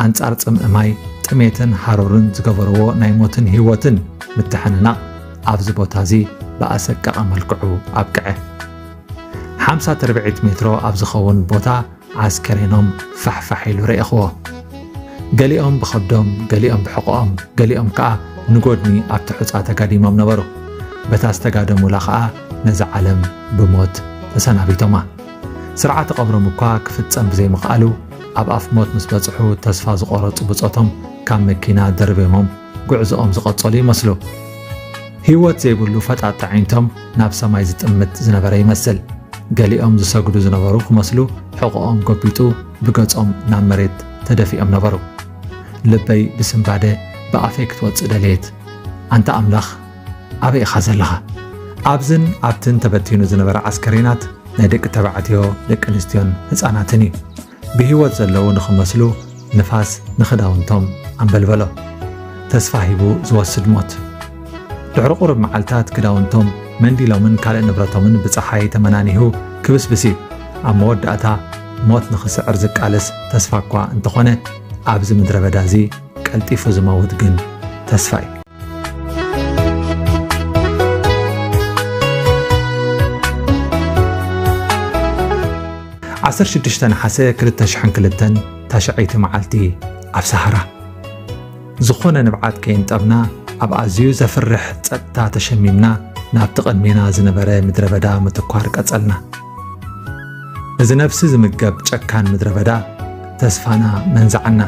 ኣንጻር ጽምኢ ማይ፣ ጥሜትን ሃሩርን ዝገበርዎ ናይ ሞትን ህይወትን ምትሕንናቕ፣ ኣብዚ ቦታ እዚ ብኣሰቃቒ መልክዑ ኣብቅዐ። ሓምሳ ትርብዒት ሜትሮ ኣብ ዝኸውን ቦታ ዓስከሬኖም ፋሕፋሕ ኢሉ ረኤኽዎ። ገሊኦም ብኸብዶም፣ ገሊኦም ብሕቖኦም፣ ገሊኦም ከኣ ንጎድኒ ኣብቲ ሑጻ ተጋዲሞም ነበሩ። በታ ዝተጋደሙላ ከኣ ነዛ ዓለም ብሞት ተሰናቢቶማ። ስርዓተ ቀብሮም እኳ ክፍጸም ብዘይምኽኣሉ፣ ኣብ ኣፍ ሞት ምስ በጽሑ፣ ተስፋ ዝቖረጹ ብጾቶም ካብ መኪና ደርብዮሞም ጉዕዞኦም ዝቐጸሉ ይመስሉ። ህይወት ዘይብሉ ፈጣጥ ኣዒንቶም ናብ ሰማይ ዝጥምት ዝነበረ ይመስል። ገሊኦም ዝሰግዱ ዝነበሩ ክመስሉ፣ ሕቖኦም ጎቢጡ ብገጾም ናብ መሬት ተደፊኦም ነበሩ። ልበይ ብስንባደ ብኣፈይ ክትወጽእ ደለየት። ኣንታ ኣምላኽ፣ ኣበይ ኢኻ ዘለኻ? ኣብዝን ኣብትን ተበቲኑ ዝነበረ ዓስከሬናት ናይ ደቂ ተባዕትዮ፣ ደቂ ኣንስትዮን ህጻናትን እዩ። ብህይወት ዘለዉ ንኽመስሉ ንፋስ ንኽዳውንቶም ኣንበልበሎ። ተስፋ ሂቡ ዝወስድ ሞት። ድሕሪ ቁሩብ መዓልታት ክዳውንቶም፣ መንዲሎምን ካልእ ንብረቶምን ብጸሓይ ተመናኒሁ ክብስብስ እዩ። ኣብ መወዳእታ ሞት ንኽስዕር ዝቃለስ ተስፋ እኳ እንተኾነ፣ ኣብዚ ምድረ በዳ እዚ ቀልጢፉ ዝመውት ግን ተስፋ እዩ። ዓሰርተ ሽዱሽተ ነሓሰ ክልተ ሽሕን ክልተን፣ ታሽዐይቲ መዓልቲ ኣብ ሰሃራ። ዝኾነ ንብዓት ከይንጠብና፣ ኣብ ኣዝዩ ዘፍርሕ ጸጥታ ተሸሚምና፣ ናብቲ ቅድሜና ዝነበረ ምድረ በዳ ምትኳር ቀጸልና። እዚ ነብሲ ዝምገብ ጨካን ምድረ በዳ ተስፋና መንዝዓና።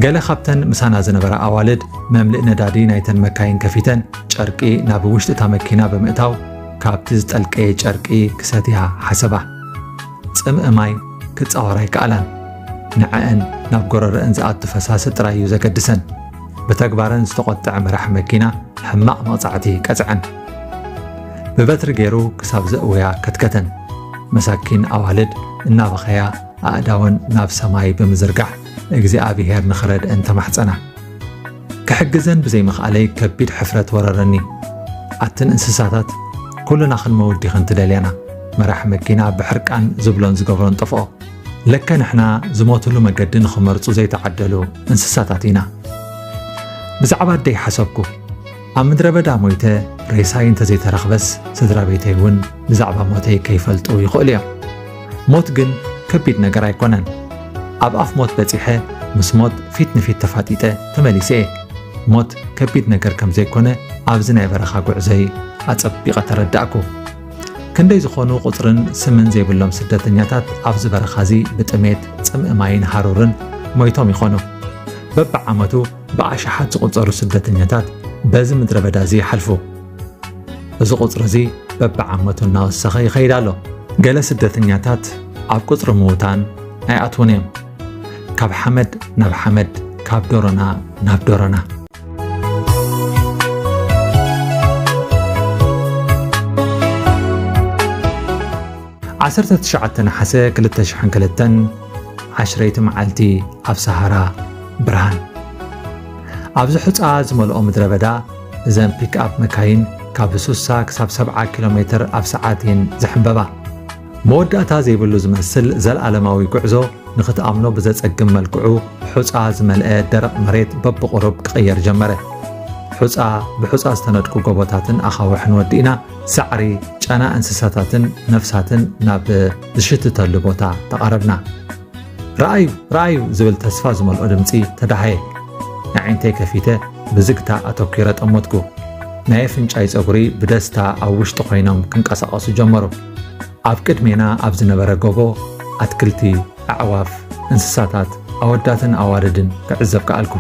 ገለ ካብተን ምሳና ዝነበራ ኣዋልድ መምልእ ነዳዲ ናይተን መካይን ከፊተን ጨርቂ ናብ ውሽጢ እታ መኪና ብምእታው፣ ካብቲ ዝጠልቀየ ጨርቂ ክሰትያ ሓሰባ። ጽምኢ ማይ ክጻወራ ኣይከኣላን። ንዐአን ናብ ጎረረአን ዝኣቱ ፈሳሲ ጥራይ እዩ ዘገድሰን። ብተግባረን ዝተቖጥዐ መራሒ መኪና ሕማቕ መቕጻዕቲ ቀጽዐን። ብበትሪ ገይሩ ክሳብ ዘእውያ ከትከተን። መሳኪን ኣዋልድ እናበኸያ ኣእዳወን ናብ ሰማይ ብምዝርጋሕ እግዚኣብሔር ንኽረድአን ተማሕጸና። ክሕግዘን ብዘይምኽኣለይ ከቢድ ሕፍረት ወረረኒ። ኣትን እንስሳታት፣ ኩልና ክንመውት ዲኽን ትደልያና? መራሒ መኪና ብሕርቃን ዝብሎን ዝገብሮን ጠፍኦ። ለከ ንሕና ዝሞትሉ መገዲ ንኽመርጹ ዘይተዓደሉ እንስሳታት ኢና። ብዛዕባ ኣደይ ሓሰብኩ። ኣብ ምድረ በዳ ሞይተ ሬሳይ እንተዘይተረኽበስ፣ ስድራ ቤተይ እውን ብዛዕባ ሞተይ ከይፈልጡ ይኽእሉ እዮም። ሞት ግን ከቢድ ነገር ኣይኮነን። ኣብ ኣፍ ሞት በጺሐ፣ ምስ ሞት ፊት ንፊት ተፋጢጠ ተመሊሰ እየ። ሞት ከቢድ ነገር ከም ዘይኮነ ኣብዚ ናይ በረኻ ጉዕዞይ ኣጸቢቐ ተረዳእኩ። ክንደይ ዝኾኑ ቁጽርን ስምን ዘይብሎም ስደተኛታት ኣብዚ በረኻ እዚ ብጥሜት፣ ጽምኢ ማይን ሃሩርን ሞይቶም ይኾኑ። በብዓመቱ ብኣሽሓት ዝቑጸሩ ስደተኛታት በዚ ምድረ በዳ እዚ ይሓልፉ። እዚ ቁጽሪ እዚ በብዓመቱ እናወሰኸ ይኸይድ ኣሎ። ገለ ስደተኛታት ኣብ ቁጽሪ ምዉታን ኣይኣትዉን እዮም። ካብ ሓመድ ናብ ሓመድ፣ ካብ ዶሮና ናብ ዶሮና። ዓሰርተ ትሽዓተ ነሓሰ ክልተ ሽሕን ክልተን፣ ዓሽረይቲ መዓልቲ ኣብ ሰሃራ ብርሃን። ኣብዚ ሑጻ ዝመልኦ ምድረ በዳ፣ እዘን ፒክኣፕ መካይን ካብ ሱሳ ክሳብ ሰብዓ ኪሎ ሜትር ኣብ ሰዓት እየን ዝሕምበባ። መወዳእታ ዘይብሉ ዝመስል ዘልኣለማዊ ጉዕዞ ንኽትኣምኖ ብዘጸግም መልክዑ፣ ሑጻ ዝመልአ ደረቕ መሬት በብቑሩብ ክቕየር ጀመረ። ሑጻ ብሑጻ ዝተነድቁ ጎቦታትን ኣኻውሕን ወዲእና፣ ሳዕሪ፣ ጨና እንስሳታትን ነፍሳትን ናብ ዝሽትተሉ ቦታ ተቓረብና። "ረኣዩ፣ ረኣዩ!" ዝብል ተስፋ ዝመልኦ ድምጺ ተዳሃየ። ኣዒንተይ ከፊተ ብዝግታ ኣተኲረ ጠመትኩ። ናይ ኣፍንጫይ ጸጉሪ ብደስታ ኣብ ውሽጢ ኮይኖም ክንቀሳቐሱ ጀመሩ። ኣብ ቅድሜና ኣብ ዝነበረ ጎቦ፣ ኣትክልቲ፣ ኣዕዋፍ፣ እንስሳታት፣ ኣወዳትን ኣዋልድን ክዕዘብ ከኣልኩ።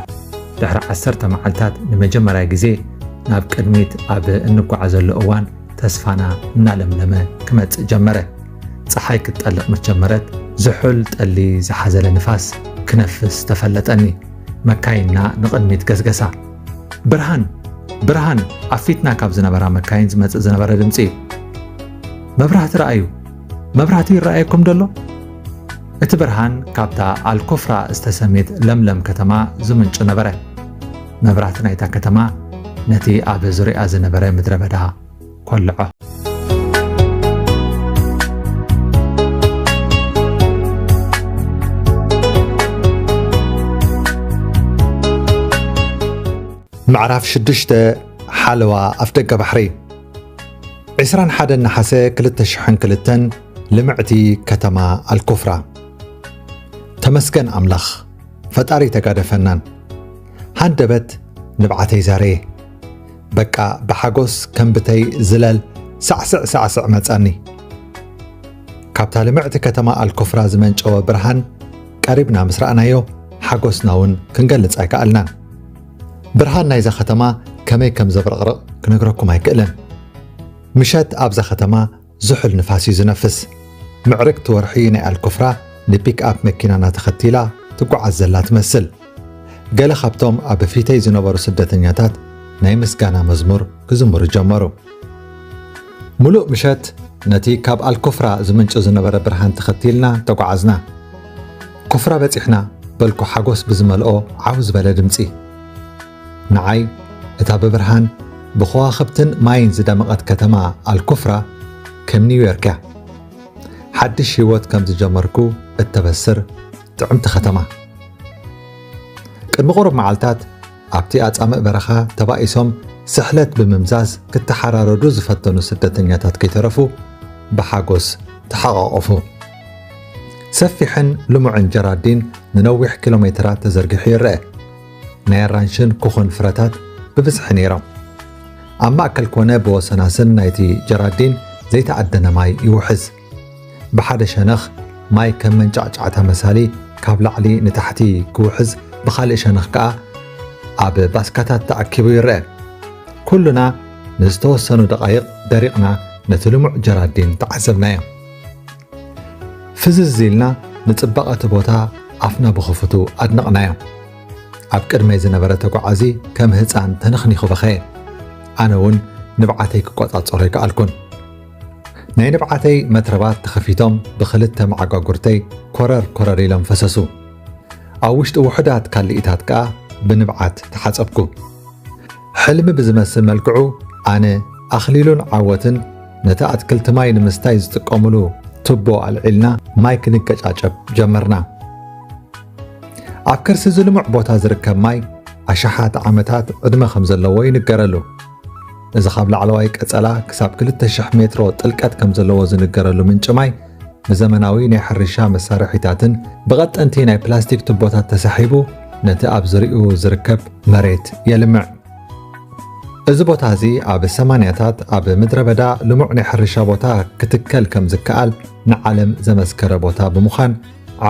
ድሕሪ ዓሰርተ መዓልታት ንመጀመርያ ግዜ ናብ ቅድሚት ኣብ እንጓዓዘሉ እዋን፣ ተስፋና እናለምለመ ክመጽእ ጀመረ። ጸሓይ ክትጠልቕ ምስ ጀመረት፣ ዝሑል ጠሊ ዝሓዘለ ንፋስ ክነፍስ ተፈለጠኒ። መካይንና ንቕድሚት ገስገሳ። "ብርሃን!" ብርሃን ኣብ ፊትና ካብ ዝነበራ መካይን ዝመጽእ ዝነበረ ድምጺ እዩ። መብራህቲ ረኣዩ። መብራህቲ ይረኣየኩም ደሎ? እቲ ብርሃን ካብታ ኣልኮፍራ ዝተሰምየት ለምለም ከተማ ዝምንጩ ነበረ። መብራህቲ ናይታ ከተማ ነቲ ኣብ ዙርያ ዝነበረ ምድረ በዳ ኮልዖ። ምዕራፍ ሽዱሽተ። ሓለዋ ኣፍደገ ባሕሪ። ዕስራን ሓደን ነሓሰ ክልተ ሽሕን ክልተን፣ ልምዕቲ ከተማ ኣልኩፍራ። ተመስገን ኣምላኽ፣ ፈጣሪ ተጋደፈናን። ሃንደበት ንብዓተይ ዛረየ። በቃ ብሓጎስ ከም ብተይ ዝለል ሳዕስዕ ሳዕስዕ መጻኒ። ካብታ ልምዕቲ ከተማ ኣልኮፍራ ዝመንጨወ ብርሃን ቀሪብና ምስ ረኣናዮ፣ ሓጎስና እውን ክንገልጽ ኣይከኣልናን። ብርሃን ናይዛ ከተማ ከመይ ከም ዘብረቕርቕ ክነግረኩም ኣይክእልን። ምሸት ኣብዛ ከተማ ዝሑል ንፋስ እዩ ዝነፍስ። ምዕርግቲ ወርሒ ናይ ኣልኮፍራ ንፒክኣፕ መኪናና ተኸቲላ ትጓዓዝ ዘላ ትመስል። ገለ ካብቶም ኣብ ፊተይ ዝነበሩ ስደተኛታት ናይ ምስጋና መዝሙር ክዝምሩ ጀመሩ። ሙሉእ ምሸት ነቲ ካብ ኣልኮፍራ ዝምንጩ ዝነበረ ብርሃን ተኸቲልና ተጓዓዝና። ኮፍራ በጺሕና በልኩ ሓጎስ ብዝመልኦ ዓው ዝበለ ድምጺ። ንዓይ እታ ብብርሃን ብኸዋኽብትን ማይን ዝደመቐት ከተማ ኣልኮፍራ ከም ኒውዮርክ እያ። ሓድሽ ህይወት ከም ዝጀመርኩ እተበስር ጥዕምቲ ከተማ። ቅድሚ ቁሩብ መዓልታት ኣብቲ ኣጻምእ በረኻ ተባኢሶም ስሕለት ብምምዛዝ ክተሓራረዱ ዝፈተኑ ስደተኛታት ከይተረፉ ብሓጎስ ተሓቋቖፉ። ሰፊሕን ልሙዕን ጀራዲን ንነዊሕ ኪሎ ሜትራት ተዘርጊሑ ይረአ። ናይ ኣራንሽን ኩኹን ፍረታት ብብዝሒ ነይሮም። ኣብ ማእከል ኮነ ብወሰናስን ናይቲ ጀራዲን ዘይተኣደነ ማይ ይውሕዝ። ብሓደ ሸነኽ ማይ ከም መንጫዕጫዕታ መሳሊ ካብ ላዕሊ ንታሕቲ ክውሕዝ፣ ብኻልእ ሸነኽ ከኣ ኣብ ባስካታት ተኣኪቡ ይረአ። ኩሉና ንዝተወሰኑ ደቓይቕ ደሪቕና ነቲ ልሙዕ ጀራዲን ተዓዘብናዮ። ፍዝዝ ኢልና ንጽባቐ እቲ ቦታ ኣፍና ብኽፉቱ ኣድነቕናዮ። ኣብ ቅድመይ ዝነበረ ተጓዓዚ ከም ህጻን ተነኽኒኹ በኸየ። ኣነ እውን ንብዓተይ ክቆጻጸሮ ኣይከኣልኩን። ናይ ንብዓተይ መትረባት ተኸፊቶም ብኽልተ መዓጓጉርተይ ኮረር ኮረር ኢሎም ፈሰሱ። ኣብ ውሽጢ ውሑዳት ካልኢታት ከኣ ብንብዓት ተሓጸብኩ። ሕልሚ ብዝመስል መልክዑ ኣነ፣ ኣኽሊሉን ዓወትን ነቲ ኣትክልቲ ማይ ንምስታይ ዝጥቀሙሉ ቱቦ ኣልዒልና ማይ ክንገጫጨብ ጀመርና። ኣብ ከርሲ እዚ ልሙዕ ቦታ ዝርከብ ማይ ኣሽሓት ዓመታት ዕድመ ከም ዘለዎ ይንገረሉ። እዚ ካብ ላዕለዋይ ቀጸላ ክሳብ ክልተ ሽሕ ሜትሮ ጥልቀት ከም ዘለዎ ዝንገረሉ ምንጪ ማይ ብዘመናዊ ናይ ሕርሻ መሳርሒታትን ብቐጠንቲ ናይ ፕላስቲክ ቱቦታት ተሳሒቡ ነቲ ኣብ ዙርያኡ ዝርከብ መሬት የልምዕ። እዚ ቦታ እዚ ኣብ ሰማንያታት ኣብ ምድረ በዳ ልሙዕ ናይ ሕርሻ ቦታ ክትከል ከም ዝከኣል ንዓለም ዘመስከረ ቦታ ብምዃን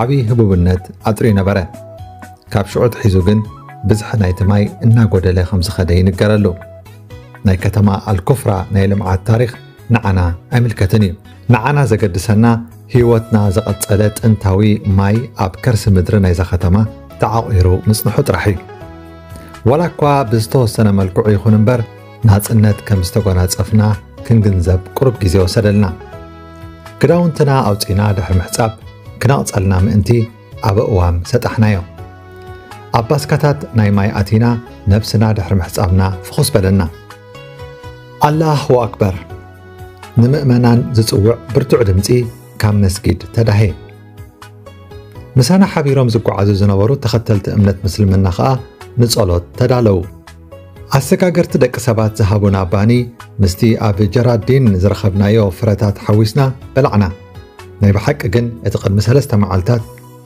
ዓቢ ህቡብነት ኣጥርዩ ነበረ። ካብ ሽዑ ኣትሒዙ ግን ብዝሒ ናይቲ ማይ እናጎደለ ከም ዝኸደ ይንገረሉ። ናይ ከተማ ኣልኩፍራ ናይ ልምዓት ታሪኽ ንዓና ኣይምልከትን እዩ። ንዓና ዘገድሰና ህይወትና ዘቐጸለ ጥንታዊ ማይ ኣብ ከርሲ ምድሪ ናይዛ ከተማ ተዓቑሩ ምጽንሑ ጥራሕ እዩ። ዋላ እኳ ብዝተወሰነ መልክዑ ይኹን እምበር፣ ናጽነት ከም ዝተጎናጸፍና ክንግንዘብ ቁሩብ ግዜ ወሰደልና። ክዳውንትና ኣውጺእና ድሕሪ ምሕጻብ ክነቕጸልና ምእንቲ ኣብ እዋም ሰጣሕናዮ። ኣብ ባስካታት ናይ ማይ ኣቲና ነብስና ድሕሪ ምሕጻብና ፍኹስ በለና። ኣላሁ ኣክበር! ንምእመናን ዝጽውዕ ብርቱዕ ድምጺ ካብ መስጊድ ተዳህየ። ምሳና ሓቢሮም ዝጓዓዙ ዝነበሩ ተኸተልቲ እምነት ምስልምና ኸኣ ንጸሎት ተዳለዉ። ኣሰጋገርቲ ደቂ ሰባት ዝሃቡና ባኒ ምስቲ ኣብ ጀራዲን ዝረኸብናዮ ፍረታት ሓዊስና በላዕና። ናይ ብሓቂ ግን እቲ ቅድሚ ሰለስተ መዓልታት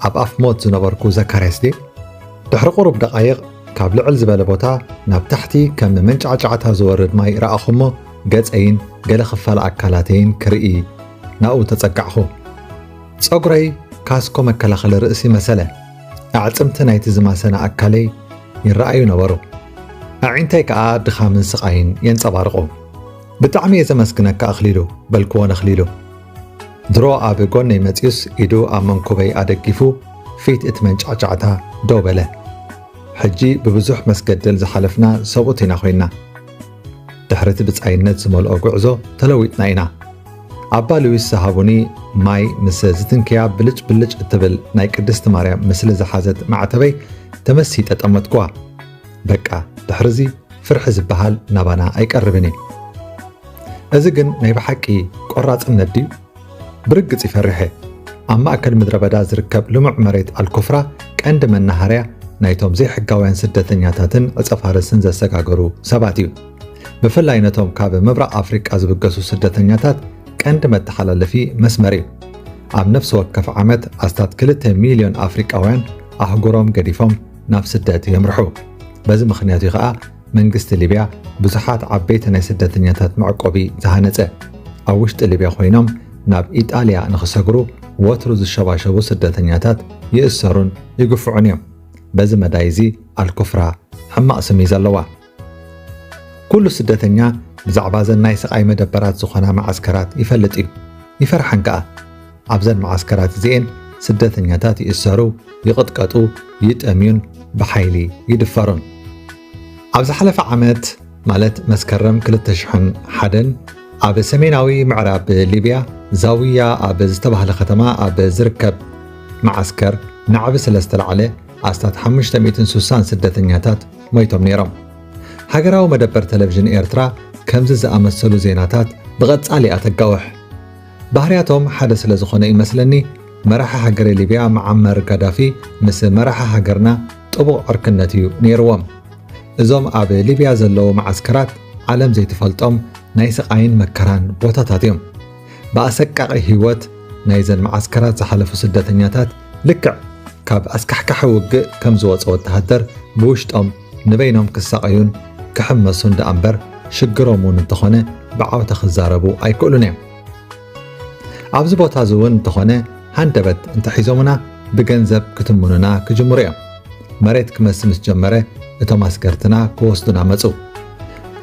ኣብ ኣፍ ሞት ዝነበርኩ ዘካርያስ ድየ? ድሕሪ ቁሩብ ደቓይቕ ካብ ልዕል ዝበለ ቦታ ናብ ታሕቲ ከም መንጫዕጫዕታ ዝወርድ ማይ ረኣኹ እሞ ገጸይን ገለ ክፋል ኣካላተይን ክርኢ ናብኡ ተጸጋዕኹ። ጸጉረይ ካስኮ መከላኸሊ ርእሲ መሰለ። ኣዕጽምቲ ናይቲ ዝማሰነ ኣካለይ ይረኣዩ ነበሩ። ኣዒንተይ ከኣ ድኻምን ስቓይን የንጸባርቑ። ብጣዕሚ እየ ዘመስግነካ ኣኽሊሉ፣ በልክዎ ነኽሊሉ። ድሮ ኣብ ጎነይ መጺኡስ ኢዱ ኣብ መንኩበይ ኣደጊፉ ፊት እቲ መንጫዕጫዕታ ደው በለ። ሕጂ ብብዙሕ መስገደል ዝሓለፍና ሰብኡት ኢና ኮይንና። ድሕሪ እቲ ብጻይነት ዝመልኦ ጉዕዞ ተለዊጥና ኢና። ኣባ ሉዊስ ዝሃቡኒ ማይ ምስ ዝትንክያ ብልጭ ብልጭ እትብል ናይ ቅድስቲ ማርያም ምስሊ ዝሓዘት ማዕተበይ ተመሲጠ ጠመትኩዋ። በቃ ድሕርዚ ፍርሒ ዝበሃል ናባና ኣይቀርብን እዩ። እዚ ግን ናይ ብሓቂ ቆራጽነት ድዩ? ብርግጽ ይፈርሕ። ኣብ ማእከል ምድረ በዳ ዝርከብ ልሙዕ መሬት ኣልኩፍራ ቀንዲ መናሃርያ ናይቶም ዘይሕጋውያን ስደተኛታትን ዕጸፋርስን ዘሰጋገሩ ሰባት እዩ። ብፍላይ ነቶም ካብ ምብራቕ ኣፍሪቃ ዝብገሱ ስደተኛታት ቀንዲ መተሓላለፊ መስመር እዩ። ኣብ ነፍሲ ወከፍ ዓመት ኣስታት ክልተ ሚልዮን ኣፍሪቃውያን ኣህጉሮም ገዲፎም ናብ ስደት የምርሑ። በዚ ምኽንያት እዩ ኸኣ መንግስቲ ሊብያ ብዙሓት ዓበይቲ ናይ ስደተኛታት መዕቆቢ ዝሃነጸ። ኣብ ውሽጢ ሊብያ ኮይኖም ናብ ኢጣልያ ንኽሰግሩ ወትሩ ዝሸባሸቡ ስደተኛታት ይእሰሩን ይግፍዑን እዮም። በዚ መዳይ እዚ ኣልኩፍራ ሕማቕ ስም እዩ ዘለዋ። ኩሉ ስደተኛ ብዛዕባ ዘን ናይ ስቓይ መደበራት ዝኾና መዓስከራት ይፈልጥ እዩ፣ ይፈርሓን ከኣ። ኣብዘን መዓስከራት እዚኤን ስደተኛታት ይእሰሩ፣ ይቕጥቀጡ፣ ይጠምዩን ብሓይሊ ይድፈሩን። ኣብ ዝሓለፈ ዓመት ማለት መስከረም ክልተ ሽሕን ሓደን ኣብ ሰሜናዊ ምዕራብ ሊብያ ዛውያ ኣብ ዝተባህለ ከተማ ኣብ ዝርከብ መዓስከር ናዕቢ ስለ ዝተላዕለ ኣስታት ሓሙሽተ ሚእትን ስሳን ስደተኛታት ሞይቶም ነይሮም። ሃገራዊ መደበር ቴሌቪዥን ኤርትራ ከምዚ ዝኣመሰሉ ዜናታት ብቐጻሊ እያ ተጋውሕ። ባህርያቶም ሓደ ስለ ዝኾነ ይመስለኒ መራሒ ሃገረ ሊብያ መዓመር ጋዳፊ ምስ መራሒ ሃገርና ጥቡቕ ዕርክነት እዩ ነይርዎም። እዞም ኣብ ሊብያ ዘለዉ መዓስከራት ዓለም ዘይትፈልጦም ናይ ስቓይን መከራን ቦታታት እዮም። ብኣሰቃቒ ህይወት ናይዘን መዓስከራት ዝሓለፉ ስደተኛታት ልክዕ ካብ ኣስካሕካሒ ውግእ ከም ዝወጸ ወተሃደር ብውሽጦም ንበይኖም ክሳቐዩን ክሕመሱን ደኣ እምበር ሽግሮም እውን እንተኾነ ብዓውታ ክዛረቡ ኣይክእሉን እዮም። ኣብዚ ቦታ እዚ እውን እንተኾነ ሃንደበት እንተሒዞምና ብገንዘብ ክትምኑና ክጅምሩ እዮም። መሬት ክመስ ምስ ጀመረ እቶም ኣስገርትና ክወስዱና መጹ።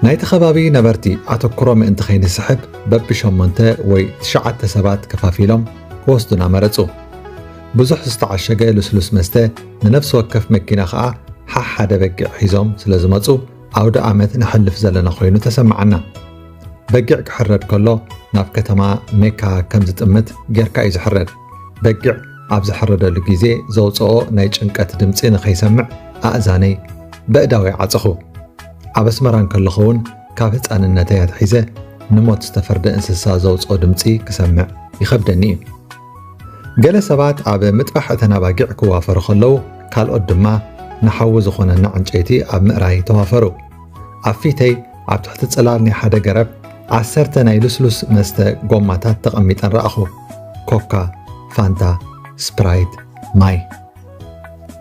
ናይቲ ከባቢ ነበርቲ ኣተኩሮ ምእንቲ ከይንስሕብ በብሸሞንተ ወይ ትሽዓተ ሰባት ከፋፊሎም ክወስዱና መረጹ። ብዙሕ ዝተዓሸገ ልስሉስ መስተ ንነፍሲ ወከፍ መኪና ኸኣ ሓሓደ በጊዕ ሒዞም ስለ ዝመጹ ኣውደ ኣመት ነሕልፍ ዘለና ኮይኑ ተሰማዓና። በጊዕ ክሕረድ ከሎ ናብ ከተማ ሜካ ከም ዝጥምት ጌርካ እዩ ዝሕረድ። በጊዕ ኣብ ዝሕረደሉ ግዜ ዘውጽኦ ናይ ጭንቀት ድምጺ ንኸይሰምዕ ኣእዛነይ በእዳወይ ዓጸኹ። ኣብ ኣስመራ እንከለኹ እውን ካብ ህጻንነተይ ኣትሒዘ ንሞት ዝተፈርደ እንስሳ ዘውጽኦ ድምጺ ክሰምዕ ይኸብደኒ እዩ። ገለ ሰባት ኣብ ምጥባሕ እተን ኣባጊዕ ክዋፈሩ ከለዉ ካልኦት ድማ ንሓዊ ዝኾነና ዕንጨይቲ ኣብ ምእራይ ተዋፈሩ። ኣብ ፊተይ ኣብ ትሕቲ ጽላል ናይ ሓደ ገረብ ዓሰርተ ናይ ልስሉስ መስተ ጎማታት ተቐሚጠን ረኣኹ። ኮካ፣ ፋንታ፣ ስፕራይት፣ ማይ።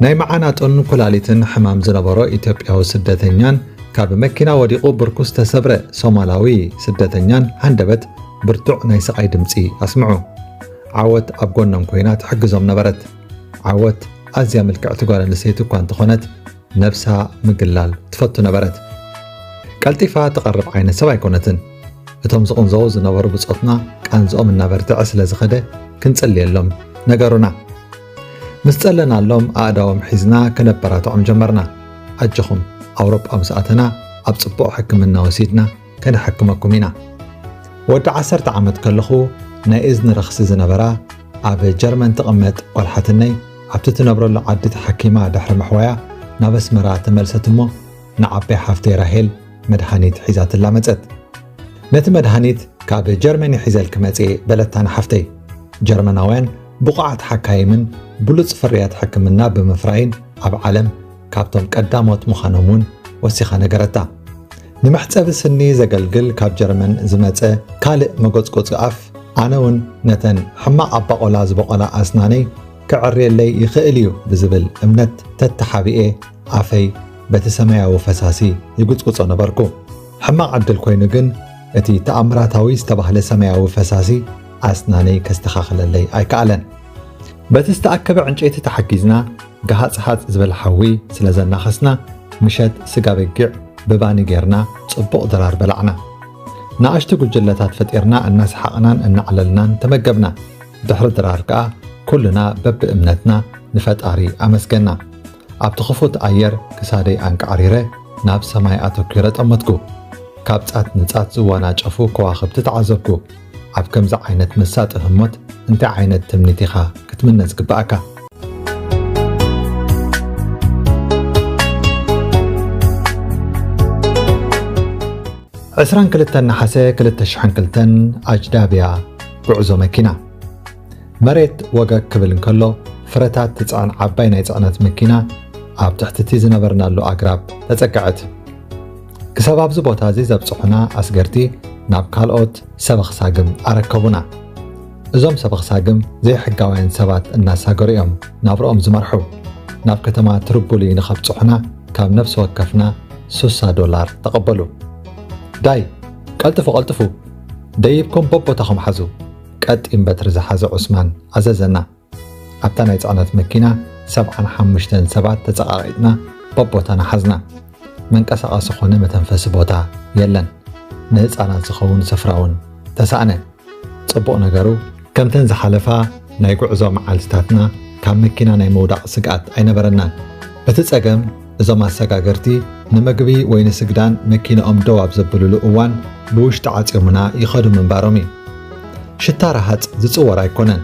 ናይ መዓናጡን ኩላሊትን ሕማም ዝነበሮ ኢትዮጵያዊ ስደተኛን ካብ መኪና ወዲቑ ብርኩስ ተሰብረ ሶማላዊ ስደተኛን ሃንደበት ብርቱዕ ናይ ስቓይ ድምጺ ኣስምዑ። ዓወት ኣብ ጎኖም ኮይና ትሕግዞም ነበረት። ዓወት ኣዝያ ምልክዕቲ ጓል ኣንስተይቲ እኳ እንተኾነት ነብሳ ምግላል ትፈቱ ነበረት። ቀልጢፋ ትቐርብ ዓይነት ሰብ ኣይኮነትን። እቶም ዝቕንዘዉ ዝነበሩ ብጾትና ቃንዝኦም እናበርትዐ ስለ ዝኸደ ክንጽልየሎም ነገሩና። ምስ ጸለናሎም ኣእዳዎም ሒዝና ከነበራትዖም ጀመርና። ኣጆኹም፣ ኣውሮጳ ምስ ኣተና ኣብ ጽቡቕ ሕክምና ወሲድና ከነሐክመኩም ኢና። ወዲ ዓሰርተ ዓመት ከለኹ ናይ እዝኒ ረኽሲ ዝነበራ ኣብ ጀርመን ትቕመጥ ጓል ሓትነይ ኣብቲ ትነብረሉ ዓዲ ተሓኪማ ድሕሪ ምሕዋያ ናብ ኣስመራ ተመልሰት እሞ ንዓባይ ሓፍተይ ራሄል መድሃኒት ሒዛትላ መጸት። ነቲ መድሃኒት ካብ ጀርመን እዩ ሒዘልኪ መጽየ በለታ ንሓፍተይ። ጀርመናውያን ብቑዓት ሓካይምን ብሉጽ ፍርያት ሕክምና ብምፍራይን ኣብ ዓለም ካብቶም ቀዳሞት ምዃኖም እውን ወሲኻ ነገረታ። ንመሕጸቢ ስኒ ዘገልግል ካብ ጀርመን ዝመጸ ካልእ መጎጽጎጺ ኣፍ ኣነ እውን ነተን ሕማቕ ኣባቆላ ዝበቖላ ኣስናነይ ክዕርየለይ ይኽእል እዩ ብዝብል እምነት ተተሓቢኤ ኣፈይ በቲ ሰማያዊ ፈሳሲ ይጉጽጉጾ ነበርኩ። ሕማቕ ዕድል ኮይኑ ግን እቲ ተኣምራታዊ ዝተባህለ ሰማያዊ ፈሳሲ ኣስናነይ ከስተኻኽለለይ ኣይከኣለን። በቲ ዝተኣከበ ዕንጨይቲ ተሓጊዝና ገሃጽ ሃጽ ዝብል ሓዊ ስለ ዘናኸስና ምሸት ስጋ በጊዕ ብባኒ ጌርና ጽቡቕ ድራር በላዕና። ንኣሽቱ ጉጅለታት ፈጢርና እናሰሓቕናን እናዕለልናን ተመገብና። ድሕሪ ድራር ከኣ ኩልና በብእምነትና ንፈጣሪ ኣመስገና። ኣብቲ ክፉት ኣየር ክሳደይ ኣንቃዕሪረ ናብ ሰማይ ኣተኲረ ጠመትኩ። ካብ ጻት ንጻት ዝወናጨፉ ከዋኽብቲ ተዓዘብኩ። ኣብ ከምዚ ዓይነት መሳጢ ህሞት እንታይ ዓይነት ትምኒት ኢኻ ክትምነ ዝግብኣካ? ዕስራን ክልተን ነሓሰ ክልተ ሽሕን ክልተን፣ ኣጅዳብያ፣ ጉዕዞ መኪና። መሬት ወገግ ክብል እንከሎ፣ ፍረታት ትጽዕን ዓባይ ናይ ጽዕነት መኪና ኣብ ትሕቲ እቲ ዝነበርናሉ ኣግራብ ተጸግዐት። ክሳብ ኣብዚ ቦታ እዚ ዘብጽሑና ኣስገርቲ ናብ ካልኦት ሰበኽ ሳግም ኣረከቡና። እዞም ሰበኽ ሳግም ዘይሕጋውያን ሰባት እናሳገሩ እዮም ናብርኦም ዝመርሑ። ናብ ከተማ ትርቡሊ ንኸብጽሑና ካብ ነፍሲ ወከፍና ሱሳ ዶላር ተቐበሉ። "ዳይ፣ ቀልጥፉ፣ ቀልጥፉ፣ ደይብኩም በቦታኹም ሓዙ!" ቀጢን በትሪ ዝሓዘ ዑስማን ኣዘዘና። ኣብታ ናይ ጽዕነት መኪና ሰብዓን ሓሙሽተን ሰባት ተጸቓቒጥና በቦታና ሓዝና። መንቀሳቐሲ ኾነ መተንፈሲ ቦታ የለን። ንህጻናት ዝኸውን ስፍራ እውን ተሳእነ። ጽቡቕ ነገሩ፣ ከምተን ዝሓለፋ ናይ ጉዕዞ መዓልትታትና ካብ መኪና ናይ ምውዳቕ ስግኣት ኣይነበረናን። እቲ ጸገም፣ እዞም ኣሰጋገርቲ ንመግቢ ወይ ንስግዳን መኪንኦም ደው ኣብ ዘብልሉ እዋን ብውሽጢ ዓጽዮምና ይኸዱ ምንባሮም እዩ። ሽታ ረሃጽ ዝጽወር ኣይኮነን።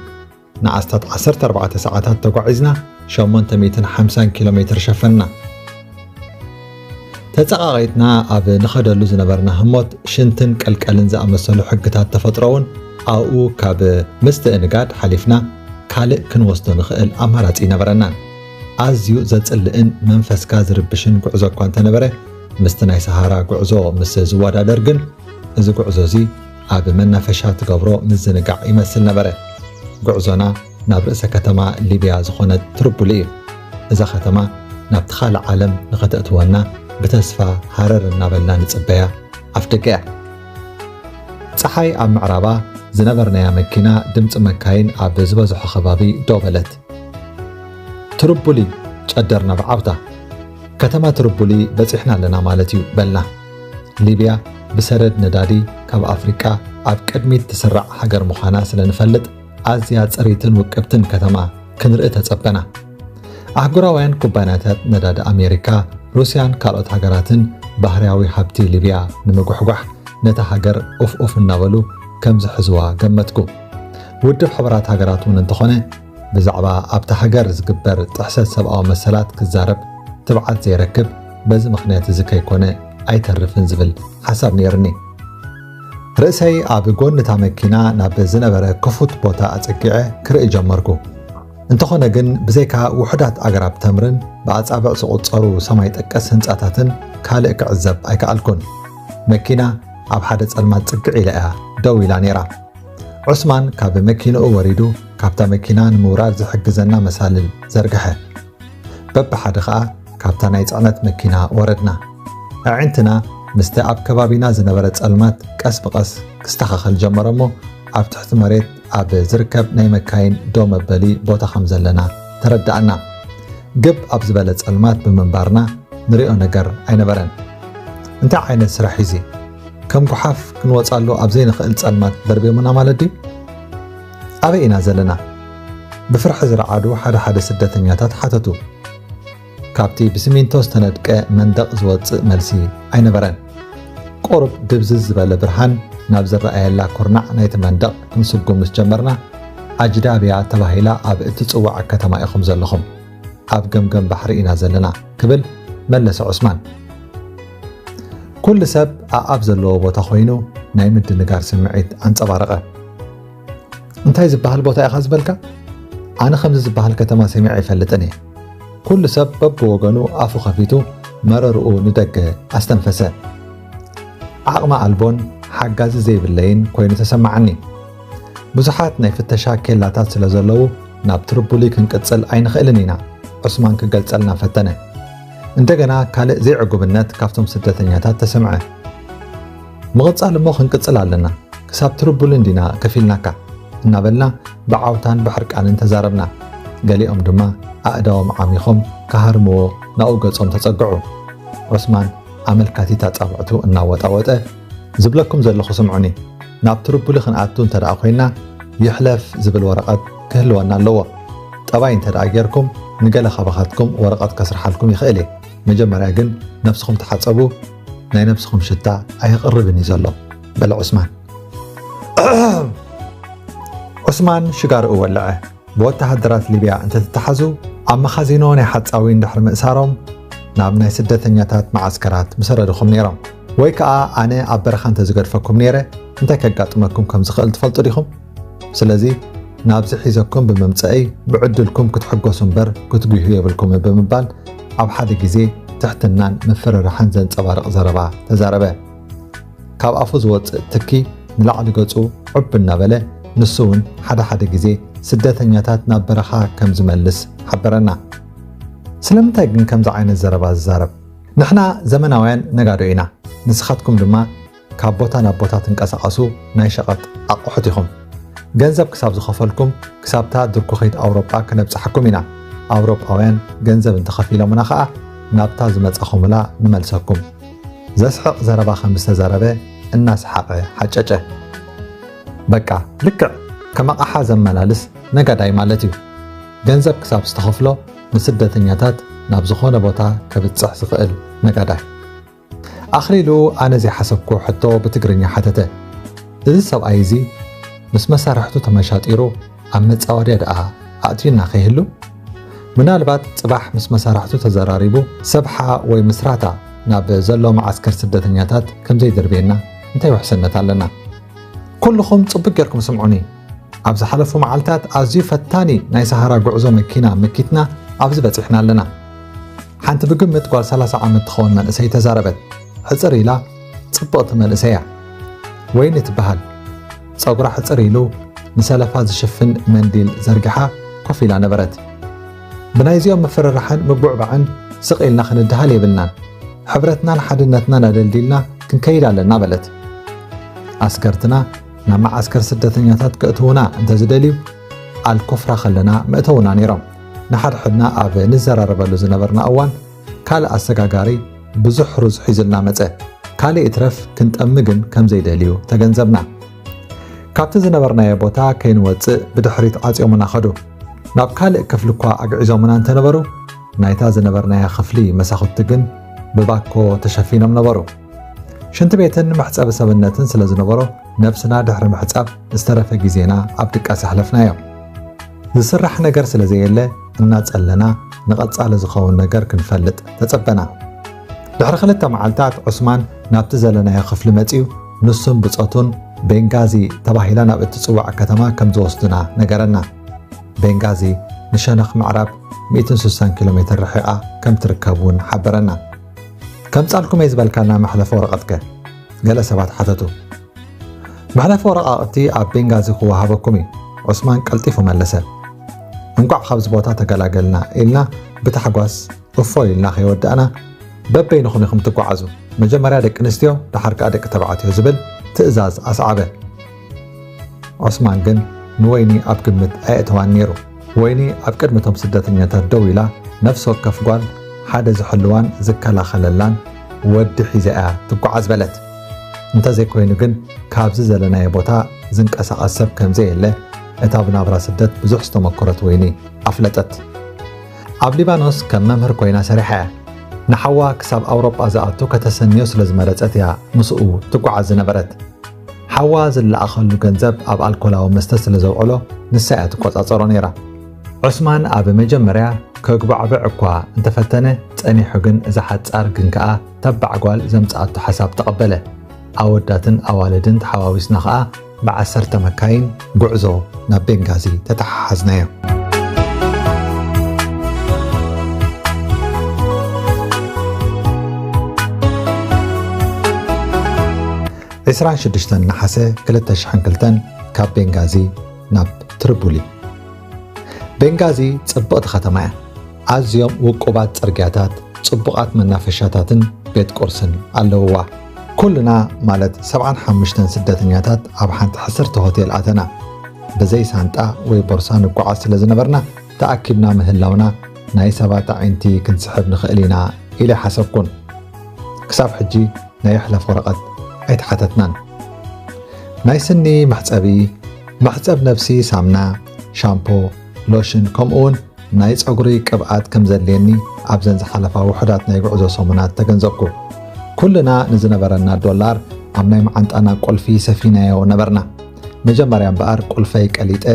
ንኣስታት ዓሰርተ ኣርባዕተ ሰዓታት ተጓዒዝና ሸሞንተ ሚእትን ሓምሳን ኪሎ ሜትር ሸፈንና። ተጸቓቒጥና ኣብ ንኸደሉ ዝነበርና ህሞት፣ ሽንትን ቀልቀልን ዝኣመሰሉ ሕግታት ተፈጥሮ እውን ኣብኡ ካብ ምስትእንጋድ ሓሊፍና ካልእ ክንወስዶ ንኽእል ኣማራጺ ኣይነበረናን። ኣዝዩ ዘጽልእን መንፈስካ ዝርብሽን ጉዕዞ እኳ እንተነበረ፣ ምስቲ ናይ ሰሃራ ጉዕዞ ምስ ዝወዳደር ግን፣ እዚ ጉዕዞ እዚ ኣብ መናፈሻ ትገብሮ ምዝንጋዕ ይመስል ነበረ። ጉዕዞና ናብ ርእሰ ከተማ ሊብያ ዝኾነት ትርቡሊ እዩ። እዛ ከተማ ናብቲ ካልእ ዓለም ንኸተእትወና ብተስፋ ሃረር እናበልና ንጽበያ ኣፍደገ እያ። ጸሓይ ኣብ ምዕራባ ዝነበርናያ መኪና ድምጺ መካይን ኣብ ዝበዝሖ ከባቢ ደው በለት። "ትርቡሊ ጨደርና ብዓውታ። ከተማ ትርቡሊ በጺሕና ኣለና ማለት እዩ" በልና። ሊብያ ብሰደድ ነዳዲ ካብ ኣፍሪቃ ኣብ ቅድሚት ትስራዕ ሃገር ምዃና ስለ ንፈልጥ፣ ኣዝያ ጽርይትን ውቅብትን ከተማ ክንርኢ ተጸበና። ኣህጉራውያን ኩባንያታት ነዳዲ ኣሜሪካ፣ ሩስያን ካልኦት ሃገራትን ባህርያዊ ሃብቲ ሊብያ ንምጉሕጓሕ ነታ ሃገር ኡፍ ኡፍ እናበሉ ከም ዝሕዝዋ ገመትኩ። ውድብ ሕቡራት ሃገራት እውን እንተኾነ፣ ብዛዕባ ኣብታ ሃገር ዝግበር ጥሕሰት ሰብኣዊ መሰላት ክዛረብ ትብዓት ዘይረክብ፣ በዚ ምኽንያት እዚ ከይኮነ ኣይተርፍን ዝብል ሓሳብ ነይርኒ። ርእሰይ ኣብ ጎኒ እታ መኪና ናብ ዝነበረ ክፉት ቦታ ኣጸጊዐ ክርኢ ጀመርኩ። እንተኾነ ግን፣ ብዘይካ ውሑዳት ኣግራብ ተምርን ብኣጻብዕ ዝቑጸሩ ሰማይ ጠቀስ ህንጻታትን ካልእ ክዕዘብ ኣይከኣልኩን። መኪና ኣብ ሓደ ጸልማት ጽግዕ ኢላ እያ ደው ኢላ ነይራ። ዑስማን ካብ መኪንኡ ወሪዱ፣ ካብታ መኪና ንምውራድ ዝሕግዘና መሳልል ዘርግሐ። በብሓደ ኸኣ ካብታ ናይ ጽዕነት መኪና ወረድና። ኣዒንትና ምስቲ ኣብ ከባቢና ዝነበረ ጸልማት ቀስ ብቐስ ክስተኻኸል ጀመረ እሞ፣ ኣብ ትሕቲ መሬት ኣብ ዝርከብ ናይ መካይን ደው መበሊ ቦታ ከም ዘለና ተረዳእና። ግብ ኣብ ዝበለ ጸልማት ብምንባርና፣ ንሪኦ ነገር ኣይነበረን። እንታይ ዓይነት ስራሕ እዩ እዚ? ከም ጓሓፍ ክንወጻሉ ኣብ ዘይንኽእል ጸልማት ደርብዮምና ማለት ድዩ? ኣበይ ኢና ዘለና? ብፍርሒ ዝረዓዱ ሓደ ሓደ ስደተኛታት ሓተቱ። ካብቲ ብሲሚንቶ ዝተነድቀ መንደቕ ዝወጽእ መልሲ ኣይነበረን። ቁሩብ ድብዝዝ ዝበለ ብርሃን ናብ ዝረኣየላ ኩርናዕ ናይቲ መንደቕ ክንስጉም ምስ ጀመርና፣ ኣጅዳብያ ተባሂላ ኣብ እትጽዋዕ ከተማ ኢኹም ዘለኹም። ኣብ ገምገም ባሕሪ ኢና ዘለና፣ ክብል መለሰ ዑስማን። ኩሉ ሰብ ኣኣብ ዘለዎ ቦታ ኮይኑ ናይ ምድንጋር ስምዒት ኣንጸባረቐ። እንታይ ዝበሃል ቦታ ኢኻ ዝበልካ? ኣነ ከምዚ ዝበሃል ከተማ ሰሚዐ ኣይፈልጥን እየ። ኩሉ ሰብ በብወገኑ ኣፉ ከፊቱ መረርኡ ንደገ ኣስተንፈሰ። ዓቕሚ ኣልቦን ሓጋዚ ዘይብለይን ኮይኑ ተሰማዓኒ። ብዙሓት ናይ ፍተሻ ኬላታት ስለ ዘለዉ ናብ ትርቡሊ ክንቅጽል ኣይንኽእልን ኢና፣ ዑስማን ክገልጸልና ፈተነ። እንደገና ካልእ ዘይዕጉብነት ካብቶም ስደተኛታት ተሰምዐ። ምቕጻል እሞ ክንቅጽል ኣለና፣ ክሳብ ትርቡሊ እንዲና ከፊልናካ፣ እናበልና ብዓውታን ብሕርቃንን ተዛረብና። ገሊኦም ድማ ኣእዳዎም ዓሚኾም ክሃርምዎ ናብኡ ገጾም ተጸግዑ። ዑስማን ኣመልካቲት ኣጻብዕቱ እናወጣወጠ፣ ዝብለኩም ዘለኹ ስምዑኒ፣ ናብ ትርቡሊ ክንኣቱ እንተ ደኣ ኮይንና፣ ይሕለፍ ዝብል ወረቐት ክህልወና ኣለዎ። ጠባይ እንተ ደኣ ጌርኩም፣ ንገለ ካባኻትኩም ወረቐት ከስርሓልኩም ይኽእል እየ። መጀመርያ ግን ነብስኹም ተሓጸቡ፣ ናይ ነብስኹም ሽታ ኣየቕርብን እዩ ዘሎ፣ በለ ዑስማን። ዑስማን ሽጋርኡ ወለዐ። ብወተሃደራት ሊብያ እንተትተሓዙ፣ ኣብ መኻዚኖ ናይ ሓጻዊን ድሕሪ ምእሳሮም፣ ናብ ናይ ስደተኛታት መዓስከራት ምሰደድኹም ነይሮም። ወይ ከኣ ኣነ ኣብ በረኻ እንተዝገድፈኩም ነይረ፣ እንታይ ከጋጥመኩም ከም ዝኽእል ትፈልጡ ዲኹም? ስለዚ ናብዚ ሒዘኩም ብምምጸእይ ብዕድልኩም ክትሕጎሱ እምበር ክትጉህዩ የብልኩምን ብምባል ኣብ ሓደ ግዜ ትሕትናን ምፍርራሕን ዘንጸባርቕ ዘረባ ተዛረበ። ካብ ኣፉ ዝወጽእ ትኪ ንላዕሊ ገጹ ዑብ እናበለ ንሱ እውን ሓደ ሓደ ግዜ ስደተኛታት ናብ በረኻ ከም ዝመልስ ሓበረና። ስለምንታይ ግን ከምዚ ዓይነት ዘረባ ዝዛረብ? ንሕና ዘመናውያን ነጋዶ ኢና፣ ንስኻትኩም ድማ ካብ ቦታ ናብ ቦታ ትንቀሳቐሱ ናይ ሸቐጥ ኣቑሑት ኢኹም። ገንዘብ ክሳብ ዝኸፈልኩም ክሳብታ ድርኩኺት ኣውሮጳ ክነብጽሓኩም ኢና። ኣውሮጳውያን ገንዘብ እንተኸፊሎምና ኸኣ ናብታ ዝመጻኹምላ ንመልሰኩም። ዘስሕቕ ዘረባ ከም ዝተዛረበ እናሰሓቐ ሓጨጨ። በቃ ልክዕ ከም ኣቕሓ ዘመላልስ ነጋዳይ ማለት እዩ። ገንዘብ ክሳብ ዝተኸፍሎ ንስደተኛታት ናብ ዝኾነ ቦታ ከብጽሕ ዝኽእል ነጋዳይ። ኣኽሊሉ ኣነ ዘይሓሰብኩ ሕቶ ብትግርኛ ሓተተ። እዚ ሰብኣይ እዚ ምስ መሳርሕቱ ተመሻጢሩ ኣብ መጻወድያ ደኣ ኣእትዩና ከይህሉ? ምናልባት ጽባሕ ምስ መሳርሕቱ ተዘራሪቡ ሰብሓ ወይ ምስራታ ናብ ዘሎ መዓስከር ስደተኛታት ከም ዘይድርብየና እንታይ ውሕስነት ኣለና? ኩልኹም ጽቡቕ ጌርኩም ስምዑኒ። ኣብ ዝሓለፉ መዓልታት ኣዝዩ ፈታኒ ናይ ሰሃራ ጉዕዞ መኪና መኪትና ኣብዚ በጺሕና ኣለና። ሓንቲ ብግምት ጓል ሰላሳ ዓመት ትኸውን መንእሰይ ተዛረበት። ሕጽር ኢላ ጽብቕቲ መንእሰይ እያ። ወይኒ ትበሃል። ጸጉራ ሕጽር ኢሉ ንሰለፋ ዝሽፍን መንዲል ዘርጊሓ ኮፍ ኢላ ነበረት። ብናይዚኦም ምፍርራሕን ምጉዕባዕን ስቕ ኢልና ክንድሃል የብልናን። ሕብረትናን ሓድነትናን ኣደልዲልና ክንከይድ ኣለና በለት። ኣስገርትና ናብ መዓስከር ስደተኛታት ከእትዉና እንተዝደልዩ ኣልኮፍራ ከለና መእተውና ነይሮም። ንሓድሕድና ኣብ ንዘራረበሉ ዝነበርና እዋን ካልእ ኣሰጋጋሪ ብዙሕ ሩዝ ሒዙልና መጸ። ካልእ ይትረፍ ክንጠሚ ግን ከም ዘይደልዩ ተገንዘብና። ካብቲ ዝነበርናዮ ቦታ ከይንወጽእ ብድሕሪት ዓጽዮምና ኸዱ። ናብ ካልእ ክፍሊ እኳ ኣግዒዞምና እንተነበሩ ናይታ ዝነበርናያ ክፍሊ መሳኹቲ ግን ብባኮ ተሸፊኖም ነበሩ። ሽንቲ ቤትን መሕጸቢ ሰብነትን ስለ ዝነበሮ ነብስና ድሕሪ ምሕጻብ ዝተረፈ ግዜና ኣብ ድቃስ ኣሕለፍናዮ። ዝስራሕ ነገር ስለ ዘየለ እናጸለና ንቐጻሊ ዝኸውን ነገር ክንፈልጥ ተጸበና። ድሕሪ ክልተ መዓልታት ዑስማን ናብቲ ዘለናዮ ክፍሊ መጺኡ ንሱን ብጾቱን ቤንጋዚ ተባሂላ ናብ እትጽዋዕ ከተማ ከም ዝወስዱና ነገረና። ቤንጋዚ ንሸነኽ ምዕራብ ሚእትን ስሳን ኪሎ ሜትር ርሒቓ ከም ትርከብ እውን ሓበረና። ከምጻልኩም እየ ዝበልካና መሕለፊ ወረቐትከ? ገለ ሰባት ሓተቱ። መሕለፊ ወረቓቕቲ ኣብ ቤንጋዚ ክወሃበኩም እዩ፣ ዑስማን ቀልጢፉ መለሰ። እንቋዕ ካብዚ ቦታ ተገላገልና ኢልና ብታሕጓስ እፎ ኢልና ከይወዳእና በበይንኹም ኢኹም ትጓዓዙ፣ መጀመርያ ደቂ ኣንስትዮ ደሓር ከኣ ደቂ ተባዕትዮ ዝብል ትእዛዝ ኣስዓበ። ዑስማን ግን ንወይኒ ኣብ ግምት ኣየእተዋን ነይሩ። ወይኒ ኣብ ቅድሚ እቶም ስደተኛታት ደው ኢላ ነፍሲ ወከፍ ጓል ሓደ ዝሕልዋን ዝከላኸለላን ወዲ ሒዛ እያ ትጓዓዝ በለት። እንተዘይኮይኑ ግን ካብዚ ዘለናዮ ቦታ ዝንቀሳቐስ ሰብ ከም ዘየለ እታ ብናብራ ስደት ብዙሕ ዝተመኮረት ወይኒ ኣፍለጠት። ኣብ ሊባኖስ ከም መምህር ኮይና ሰሪሓ እያ። ንሓዋ ክሳብ ኣውሮጳ ዝኣቱ ከተሰንዮ ስለ ዝመረጸት እያ ምስኡ ትጓዓዝ ዝነበረት። ሓዋ ዝለኣኸሉ ገንዘብ ኣብ ኣልኮላዊ መስተ ስለ ዘውዕሎ ንሳ እያ ትቆጻጸሮ ነይራ። ዑስማን ኣብ መጀመርያ ከጉባዕብዕ እኳ እንተፈተነ ጸኒሑ ግን እዛ ሓጻር ግን ከኣ ተባዕ ጓል ዘምጽኣቶ ሓሳብ ተቐበለ። ኣወዳትን ኣዋልድን ተሓዋዊስና ከኣ ብዓሰርተ መካይን ጉዕዞ ናብ ቤንጋዚ ተተሓሓዝናዮ። ዕስራን ሽዱሽተን ነሓሰ ክልተ ሽሕን ክልተን ካብ ቤንጋዚ ናብ ትሪቡሊ። ቤንጋዚ ጽብቕቲ ከተማ እያ። ኣዝዮም ውቁባት ጽርግያታት፣ ጽቡቓት መናፈሻታትን ቤት ቁርስን ኣለውዋ። ኩልና ማለት ሰብዓን ሓሙሽተን ስደተኛታት ኣብ ሓንቲ ሕስርቲ ሆቴል ኣተና። ብዘይ ሳንጣ ወይ ቦርሳ ንጓዓዝ ስለ ዝነበርና ተኣኪብና ምህላውና ናይ ሰባት ኣዒንቲ ክንስሕብ ንኽእል ኢና ኢለ ሓሰብኩን። ክሳብ ሕጂ ናይ ይሕለፍ ወረቐት ኣይተሓተትናን። ናይ ስኒ መሕጸቢ፣ መሕጸብ ነብሲ ሳምና፣ ሻምፖ፣ ሎሽን ከምኡውን ናይ ጸጉሪ ቅብኣት ከም ዘድልየኒ ኣብዘን ዝሓለፋ ውሑዳት ናይ ጉዕዞ ሰሙናት ተገንዘብኩ። ኩልና ንዝነበረና ዶላር ኣብ ናይ መዓንጣና ቁልፊ ሰፊናዮ ነበርና። መጀመርያ እምበኣር ቁልፈይ ቀሊጠ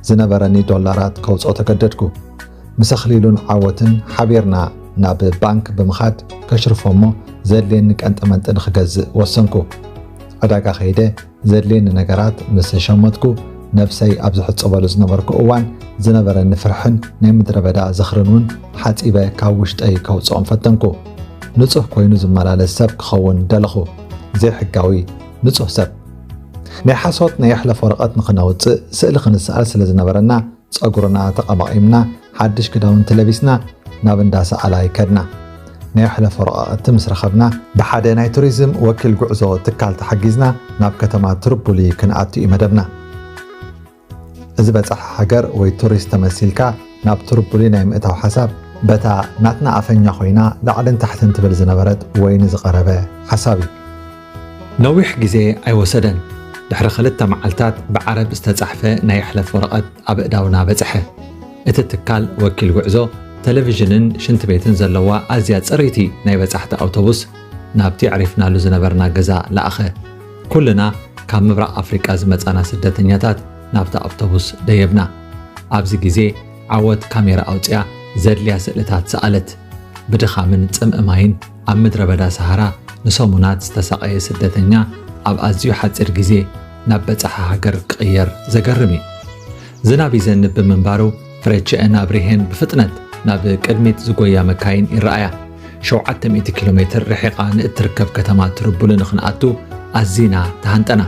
ዝነበረኒ ዶላራት ከውፅኦ ተገደድኩ። ምስ ኣኽሊሉን ዓወትን ሓቢርና ናብ ባንክ ብምኻድ ከሽርፎ እሞ ዘድልየኒ ቀንጠመንጢ ንኽገዝእ ወሰንኩ። ዕዳጋ ከይደ ዘድልየኒ ነገራት ምስ ሸመትኩ፣ ነብሰይ ኣብ ዝሕጸበሉ ዝነበርኩ እዋን ዝነበረኒ ፍርሕን ናይ ምድረ በዳ ዝኽርን እውን ሓጺበ ካብ ውሽጠይ ከውጽኦም ፈተንኩ። ንጹህ ኮይኑ ዝመላለስ ሰብ ክኸውን ደለኹ። ዘይሕጋዊ ንጹህ ሰብ። ናይ ሓሶት ናይ የሕለፍ ወረቐት ንኽነውጽእ ስእሊ ክንሰኣል ስለ ዝነበረና፣ ጸጉርና ተቐማቒምና፣ ሓድሽ ክዳውንቲ ለቢስና ናብ እንዳ ሰኣላይ ከድና። ናይ የሕለፍ ወረቓቕቲ ምስ ረኸብና፣ ብሓደ ናይ ቱሪዝም ወኪል ጉዕዞ ትካል ተሓጊዝና ናብ ከተማ ትርቡሊ ክንኣቱ እዩ መደብና። እዚ በጻሒ ሃገር ወይ ቱሪስት ተመሲልካ ናብ ትርቡሊ ናይ ምእታው ሓሳብ በታ ናትና ኣፈኛ ኮይና ላዕልን ታሕትን ትብል ዝነበረት ወይኒ ዝቐረበ ሓሳብ እዩ። ነዊሕ ግዜ ኣይወሰደን። ድሕሪ ክልተ መዓልታት ብዓረብ ዝተጻሕፈ ናይ የሕለፍ ወረቐት ኣብ ኣእዳውና በጽሐ። እቲ ትካል ወኪል ጉዕዞ፣ ቴሌቪዥንን ሽንቲ ቤትን ዘለዋ ኣዝያ ጽርይቲ ናይ በጻሕቲ ኣውቶቡስ ናብቲ ኣዕሪፍናሉ ዝነበርና ገዛ ለኣኸ። ኩልና ካብ ምብራቕ ኣፍሪቃ ዝመጻና ስደተኛታት ናብቲ ኣውቶቡስ ደየብና። ኣብዚ ግዜ ዓወት ካሜራ ኣውጺኣ ዘድልያ ስእልታት ሰኣለት። ብድኻምን ጽምኢ ማይን ኣብ ምድረ በዳ ሰሃራ ንሰሙናት ዝተሳቐየ ስደተኛ ኣብ ኣዝዩ ሓጺር ግዜ ናብ በጻሒ ሃገር ክቕየር ዘገርም እዩ። ዝናብ ይዘንብ ብምንባሩ ፍሬችአን ኣብሪሄን ብፍጥነት ናብ ቅድሚት ዝጎያ መካይን ይረኣያ። ሸውዓተ ሚእቲ ኪሎ ሜትር ርሒቓ ንእትርከብ ከተማ ትርቡሊ ንኽንኣቱ ኣዚና ተሃንጠና።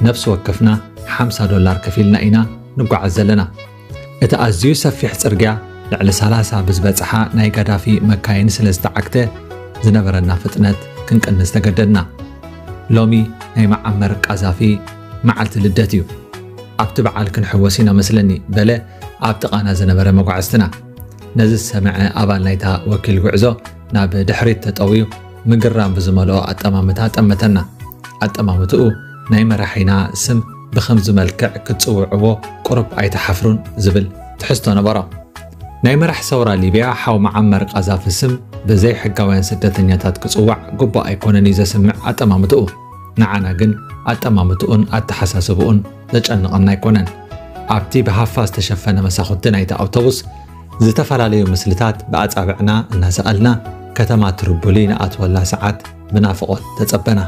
ነፍሲ ወከፍና ሓምሳ ዶላር ከፊልና ኢና ንጓዓዝ ዘለና። እቲ ኣዝዩ ሰፊሕ ጽርግያ ልዕሊ ሰላሳ ብዝበጽሓ ናይ ጋዳፊ መካይን ስለ ዝተዓግተ ዝነበረና ፍጥነት ክንቅንስ ተገደድና። ሎሚ ናይ መዓመር ቃዛፊ መዓልቲ ልደት እዩ። ኣብቲ በዓል ክንሕወስ ኢና መስለኒ፣ በለ ኣብ ጥቓና ዝነበረ መጓዕዝትና። ነዚ ዝሰምዐ ኣባል ናይታ ወኪል ጉዕዞ ናብ ድሕሪት ተጠውዩ ምግራም ብዝመልኦ ኣጠማምታ ጠመተና። ኣጠማምትኡ ናይ መራሒና ስም ብኸምዚ መልክዕ ክትጽውዕዎ ቁሩብ ኣይትሓፍሩን ዝብል ትሕዝቶ ነበሮ። ናይ መራሕ ሰውራ ሊብያ ሓው መዓመር ቃዛፊ ስም ብዘይ ሕጋውያን ስደተኛታት ክጽዋዕ ግቡእ ኣይኮነን እዩ ዘስምዕ ኣጠማምትኡ። ንዓና ግን ኣጠማምትኡን ኣተሓሳስብኡን ዘጨንቐና ኣይኮነን። ኣብቲ ብሃፋ ዝተሸፈነ መሳኹቲ ናይቲ ኣውቶቡስ ዝተፈላለዩ ምስልታት ብኣጻብዕና እናሰኣልና ከተማ ትርቡሊ ንኣትወላ ሰዓት ብናፍቖት ተጸበና።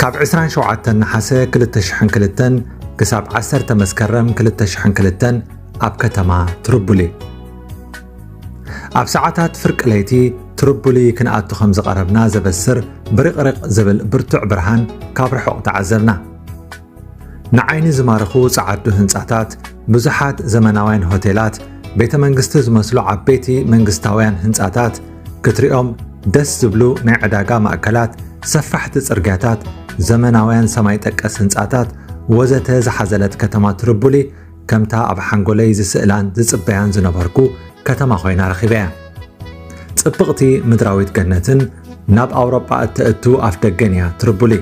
ካብ ዕስራን ሸውዓተን ነሓሰ ክልተ ሽሕን ክልተን ክሳብ ዓሰርተ መስከረም ክልተ ሽሕን ክልተን ኣብ ከተማ ትርቡሊ። ኣብ ሰዓታት ፍርቂ ለይቲ ትርቡሊ ክንኣቱ ከም ዝቐረብና ዘበስር ብርቕርቕ ዝብል ብርቱዕ ብርሃን ካብ ርሑቕ ተዓዘብና። ንዓይኒ ዝማርኹ ጸዓዱ ህንጻታት፣ ብዙሓት ዘመናውያን ሆቴላት፣ ቤተ መንግስቲ ዝመስሉ ዓበይቲ መንግስታውያን ህንጻታት፣ ክትሪኦም ደስ ዝብሉ ናይ ዕዳጋ ማእከላት፣ ሰፋሕቲ ጽርግያታት፣ ዘመናውያን ሰማይ ጠቀስ ህንጻታት ወዘተ ዝሓዘለት ከተማ ትርቡሊ፣ ከምታ ኣብ ሓንጎለይ ዝስእላን ዝጽበያን ዝነበርኩ ከተማ ኮይና ረኺበያ። ጽብቕቲ ምድራዊት ገነትን ናብ ኣውሮጳ እተእቱ ኣፍ ደገን እያ ትርቡሊ።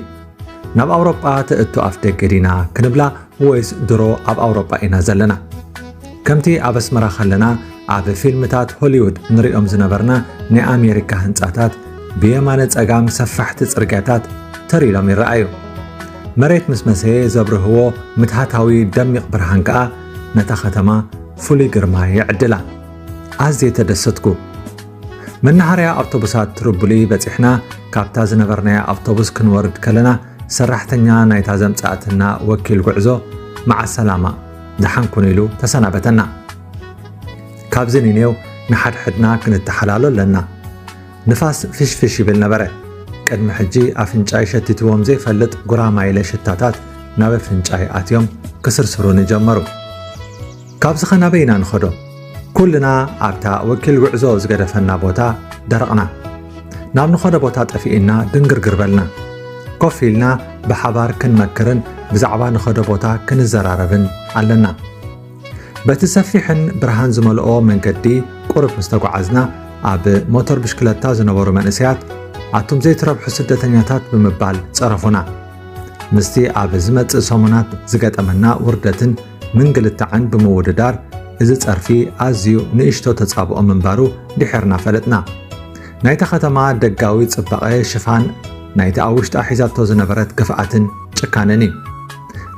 ናብ ኣውሮጳ ተእቱ ኣፍ ደገ ዲና ክንብላ ወይስ ድሮ ኣብ ኣውሮጳ ኢና ዘለና? ከምቲ ኣብ ኣስመራ ከለና ኣብ ፊልምታት ሆሊውድ ንሪኦም ዝነበርና ናይ ኣሜሪካ ህንጻታት ብየማነ ጸጋም ሰፋሕቲ ጽርግያታት ተር ኢሎም ይረኣዩ። መሬት ምስ መሰየ ዘብርህዎ ምትሃታዊ ደሚቕ ብርሃን ከኣ ነታ ከተማ ፍሉይ ግርማ የዕድላ። ኣዝየ ተደሰትኩ። መናሃርያ ኣውቶቡሳት ትርቡሊ በጺሕና፣ ካብታ ዝነበርናያ ኣውቶቡስ ክንወርድ ከለና፣ ሰራሕተኛ ናይታ ዘምጻእትና ወኪል ጉዕዞ፣ "መዓ ሰላማ፣ ደሓን ኩኑ" ኢሉ ተሰናበተና። ካብዚ ንኔው ንሓድሕድና ክንተሓላሎ ኣለና። ንፋስ ፍሽፍሽ ይብል ነበረ። ቅድሚ ሕጂ ኣፍንጫይ ሸቲትዎም ዘይፈልጥ ጉራማይለ ሽታታት ናብ ኣፍንጫይ ኣትዮም ክስርስሩኒ ጀመሩ። ካብዚ ኸ ናበይ ኢና ንኸዶ? ኩልና ኣብታ ወኪል ጉዕዞ ዝገደፈና ቦታ ደረቕና። ናብ ንኸዶ ቦታ ጠፊእና ድንግርግር በልና። ኮፍ ኢልና ብሓባር ክንመክርን ብዛዕባ ንኸዶ ቦታ ክንዘራረብን ኣለና። በቲ ሰፊሕን ብርሃን ዝመልኦ መንገዲ ቁሩብ ምስ ተጓዓዝና፣ ኣብ ሞተር ብሽክለታ ዝነበሩ መንእሰያት፣ "ኣቱም ዘይትረብሑ ስደተኛታት" ብምባል ጸረፉና። ምስቲ ኣብ ዝመጽእ ሰሙናት ዝገጠመና ውርደትን ምንግልታዕን ብምውድዳር፣ እዚ ጸርፊ ኣዝዩ ንእሽቶ ተጻብኦ ምንባሩ ድሒርና ፈለጥና። ናይታ ከተማ ደጋዊ ጽባቐ ሽፋን ናይቲ ኣብ ውሽጣ ሒዛቶ ዝነበረት ግፍኣትን ጭካነን እዩ።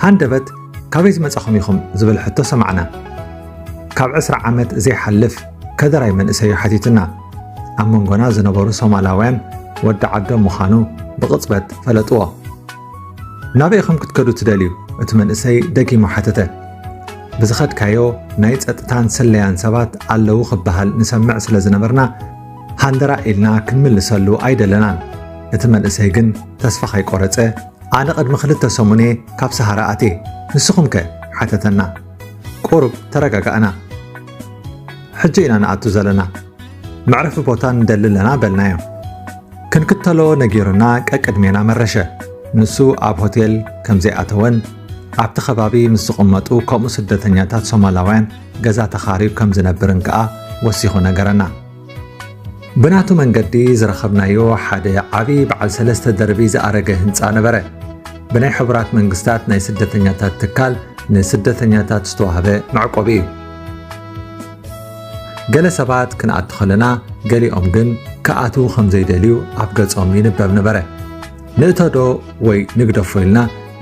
ሃንደበት፣ "ካበይ ዝመጻኹም ኢኹም?" ዝብል ሕቶ ሰማዕና። ካብ ዕስራ ዓመት ዘይሓልፍ ከደራይ መንእሰይ እዩ ሓቲቱና። ኣብ መንጎና ዝነበሩ ሶማላውያን ወዲ ዓዶም ምዃኑ ብቕጽበት ፈለጥዎ። "ናበይ ኢኹም ክትከዱ ትደልዩ?" እቲ መንእሰይ ደጊሙ ሓተተ። ብዝኸድካዮ ናይ ጸጥታን ስለያን ሰባት ኣለዉ ክበሃል ንሰምዕ ስለ ዝነበርና፣ ሃንደራ ኢልና ክንምልሰሉ ኣይደለናን። እቲ መንእሰይ ግን ተስፋ ከይቆረጸ፣ "ኣነ ቅድሚ ክልተ ሰሙን እየ ካብ ሰሃራ ኣትየ፣ ንስኹም ከ?" ሓተተና። ቁሩብ ተረጋጋእና። "ሕጂ ኢና ንኣቱ ዘለና፣ መዕረፊ ቦታ ንደሊ ኣለና" በልናዮ። ክንክተሎ ነጊሩና ቀቅድሜና መረሸ። ንሱ ኣብ ሆቴል ከም ዘይኣተወን ኣብቲ ከባቢ ምስ ዝቕመጡ ከምኡ ስደተኛታት ሶማላውያን ገዛ ተኻርዩ ከም ዝነብርን ከኣ ወሲኹ ነገረና። ብናቱ መንገዲ ዝረኸብናዮ ሓደ ዓቢ በዓል ሰለስተ ደርቢ ዝኣረገ ህንጻ ነበረ። ብናይ ሕቡራት መንግስታት ናይ ስደተኛታት ትካል ንስደተኛታት ዝተዋህበ መዕቆቢ እዩ። ገለ ሰባት ክንኣቱ ከለና፣ ገሊኦም ግን ክኣትዉ ከም ዘይደልዩ ኣብ ገጾም ይንበብ ነበረ። ንእተዶ ወይ ንግደፎ ኢልና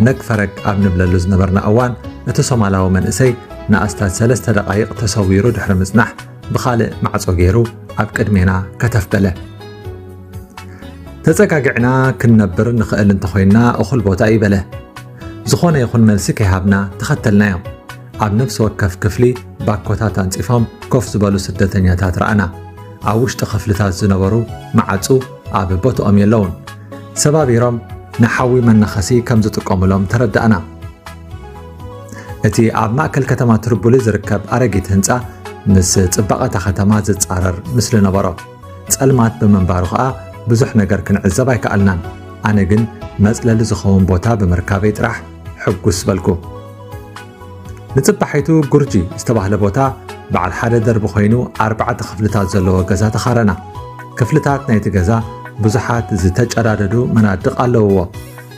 ነግ ፈረግ ኣብ ንብለሉ ዝነበርና እዋን፣ እቲ ሶማላዊ መንእሰይ ንኣስታት ሰለስተ ደቓይቕ ተሰዊሩ ድሕሪ ምጽናሕ፣ ብኻልእ ማዕጾ ገይሩ ኣብ ቅድሜና ከተፍ በለ። "ተጸጋጊዕና ክንነብር ንኽእል እንተኾይንና እኹል ቦታ እዩ" በለ። ዝኾነ ይኹን መልሲ ከይሃብና ተኸተልናዮ። ኣብ ነፍሲ ወከፍ ክፍሊ ባኮታት ኣንጺፎም ኮፍ ዝበሉ ስደተኛታት ረኣና። ኣብ ውሽጢ ክፍልታት ዝነበሩ መዓጹ ኣብ ቦትኦም የለውን። ሰባቢሮም ንሓዊ መነኸሲ ከም ዝጥቀሙሎም ተረዳእና። እቲ ኣብ ማእከል ከተማ ትሪፖሊ ዝርከብ ኣረጊት ህንጻ ምስ ጽባቐ እታ ከተማ ዝጻረር ምስሊ ነበሮ። ጸልማት ብምንባሩ ኸኣ ብዙሕ ነገር ክንዕዘብ ኣይከኣልናን። ኣነ ግን መጽለሊ ዝኸውን ቦታ ብምርካበይ ጥራሕ ሕጉስ በልኩ። ንጽባሒቱ ጉርጂ ዝተባህለ ቦታ በዓል ሓደ ደርቢ ኮይኑ ኣርባዕተ ክፍልታት ዘለዎ ገዛ ተኻረና። ክፍልታት ናይቲ ገዛ ብዙሓት ዝተጨዳደዱ መናድቕ ኣለውዎ።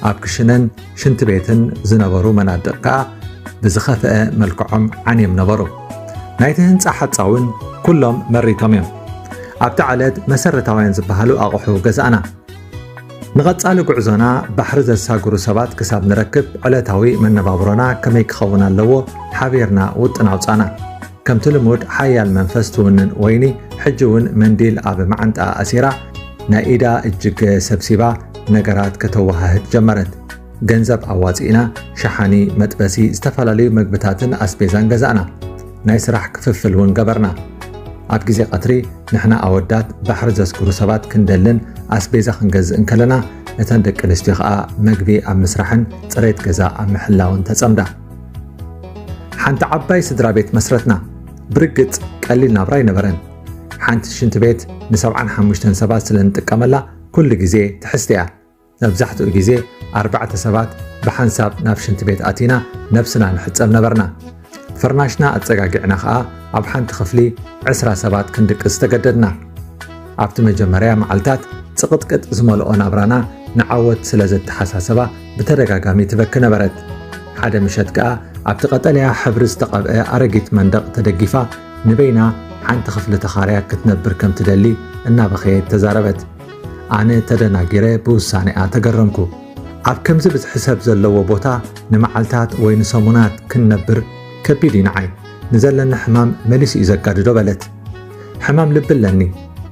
ኣብ ክሽነን ሽንቲ ቤትን ዝነበሩ መናድቕ ከኣ ብዝኸፍአ መልክዖም ዓንዮም ነበሩ። ናይቲ ህንጻ ሓጻውን ኩሎም መሪቶም እዮም። ኣብታ ዕለት መሰረታውያን ዝበሃሉ ኣቑሑ ገዛእና። ንቐጻሊ ጉዕዞና ባሕሪ ዘሳግሩ ሰባት ክሳብ ንረክብ ዕለታዊ መነባብሮና ከመይ ክኸውን ኣለዎ ሓቢርና ውጥን ኣውጻና። ከምቲ ልሙድ ሓያል መንፈስ ትውንን ወይኒ ሕጂ እውን መንዲል ኣብ መዓንጣ ኣሲራ ናይ ኢዳ እጅገ ሰብሲባ ነገራት ከተወሃህድ ጀመረት። ገንዘብ ኣዋጺእና ሸሓኒ፣ መጥበሲ፣ ዝተፈላለዩ መግብታትን ኣስቤዛን ገዛእና። ናይ ስራሕ ክፍፍል እውን ገበርና። ኣብ ግዜ ቀትሪ ንሕና ኣወዳት ባሕሪ ዘስግሩ ሰባት ክንደልን ኣስቤዛ ክንገዝእ እንከለና፣ እተን ደቂ ኣንስትዮ ኸኣ መግቢ ኣብ ምስራሕን ጽሬት ገዛ ኣብ ምሕላውን ተጸምዳ። ሓንቲ ዓባይ ስድራ ቤት መስረትና። ብርግጽ ቀሊል ናብራ ኣይነበረን። ሓንቲ ሽንቲ ቤት ንሰብዓን ሓሙሽተን ሰባት ስለ እንጥቀመላ ኩሉ ግዜ ትሕዝቲ እያ። መብዛሕትኡ ግዜ ኣርባዕተ ሰባት ብሓንሳብ ናብ ሽንቲ ቤት ኣቲና ነብስና ንሕጸብ ነበርና። ፍርናሽና ኣጸጋጊዕና ኸኣ ኣብ ሓንቲ ክፍሊ ዕስራ ሰባት ክንድቅስ ተገደድና። ኣብቲ መጀመርያ መዓልታት ጽቕጥቅጥ ዝመልኦ ናብራና ንዓወት ስለ ዘተሓሳሰባ ብተደጋጋሚ ትበኪ ነበረት። ሓደ ምሸት ከኣ ኣብቲ ቀጠልያ ሕብሪ ዝተቐብአ ኣረጊት መንደቕ ተደጊፋ ንበይና ሓንቲ ክፍሊ ተኻርያ ክትነብር ከም ትደሊ እናበኸየት ተዛረበት። ኣነ ተደናጊረ ብውሳኔኣ ተገረምኩ። ኣብ ከምዚ ብዝሒ ሰብ ዘለዎ ቦታ ንመዓልታት ወይ ንሰሙናት ክንነብር ከቢድ እዩ ንዓይ። ንዘለኒ ሕማም መሊሱ እዩ ዘጋድዶ በለት። ሕማም ልቢ ኣለኒ።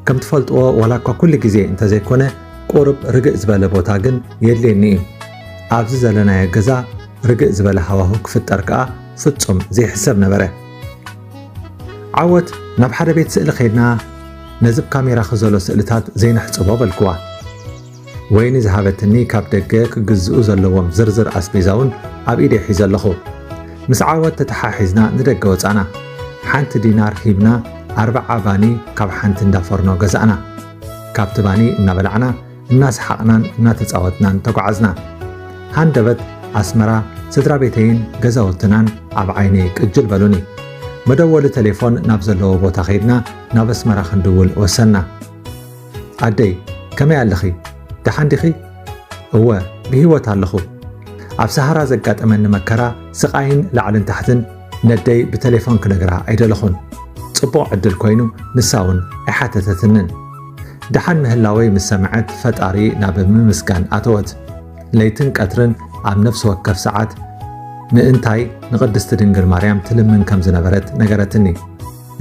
ከም ትፈልጥዎ ዋላ እኳ ኩሉ ግዜ እንተዘይኮነ ቁሩብ ርግእ ዝበለ ቦታ ግን የድልየኒ እዩ። ኣብዚ ዘለናዮ ገዛ ርግእ ዝበለ ሃዋሁ ክፍጠር ከኣ ፍጹም ዘይሕሰብ ነበረ። ዓወት ናብ ሓደ ቤት ስእሊ ከይድና ነዚ ብ ካሜራኺ ዘሎ ስእልታት ዘይነሕጽቦ በልክዋ። ወይኒ ዝሃበትኒ ካብ ደገ ክግዝኡ ዘለዎም ዝርዝር ኣስቤዛ እውን ኣብ ኢደይ ሒዘ ኣለኹ። ምስ ዓወት ተተሓሒዝና ንደገ ወጻና። ሓንቲ ዲናር ሂብና ኣርብዓ ባኒ ካብ ሓንቲ እንዳ ፎርኖ ገዛእና። ካብቲ ባኒ እናበላዕና እናሰሓቕናን እናተጻወትናን ተጓዓዝና። ሃንደበት ኣስመራ ስድራ ቤተይን ገዛውትናን ኣብ ዓይነይ ቅጅል በሉኒ። መደወሊ ቴሌፎን ናብ ዘለዎ ቦታ ከይድና ናብ ኣስመራ ክንድውል ወሰንና። ኣደይ፣ ከመይ ኣለኺ? ደሓን ዲኺ? እወ፣ ብህይወት ኣለኹ። ኣብ ሰሃራ ዘጋጠመኒ መከራ፣ ስቓይን ላዕልን ታሕትን ነደይ ብቴሌፎን ክነግራ ኣይደለኹን። ጽቡቕ ዕድል ኮይኑ ንሳ እውን ኣይሓተተትንን። ደሓን ምህላወይ ምስ ሰምዐት ፈጣሪ ናብ ምምስጋን ኣተወት። ለይትን ቀትርን ኣብ ነፍሲ ወከፍ ሰዓት ምእንታይ ንቅድስቲ ድንግል ማርያም ትልምን ከም ዝነበረት ነገረትኒ።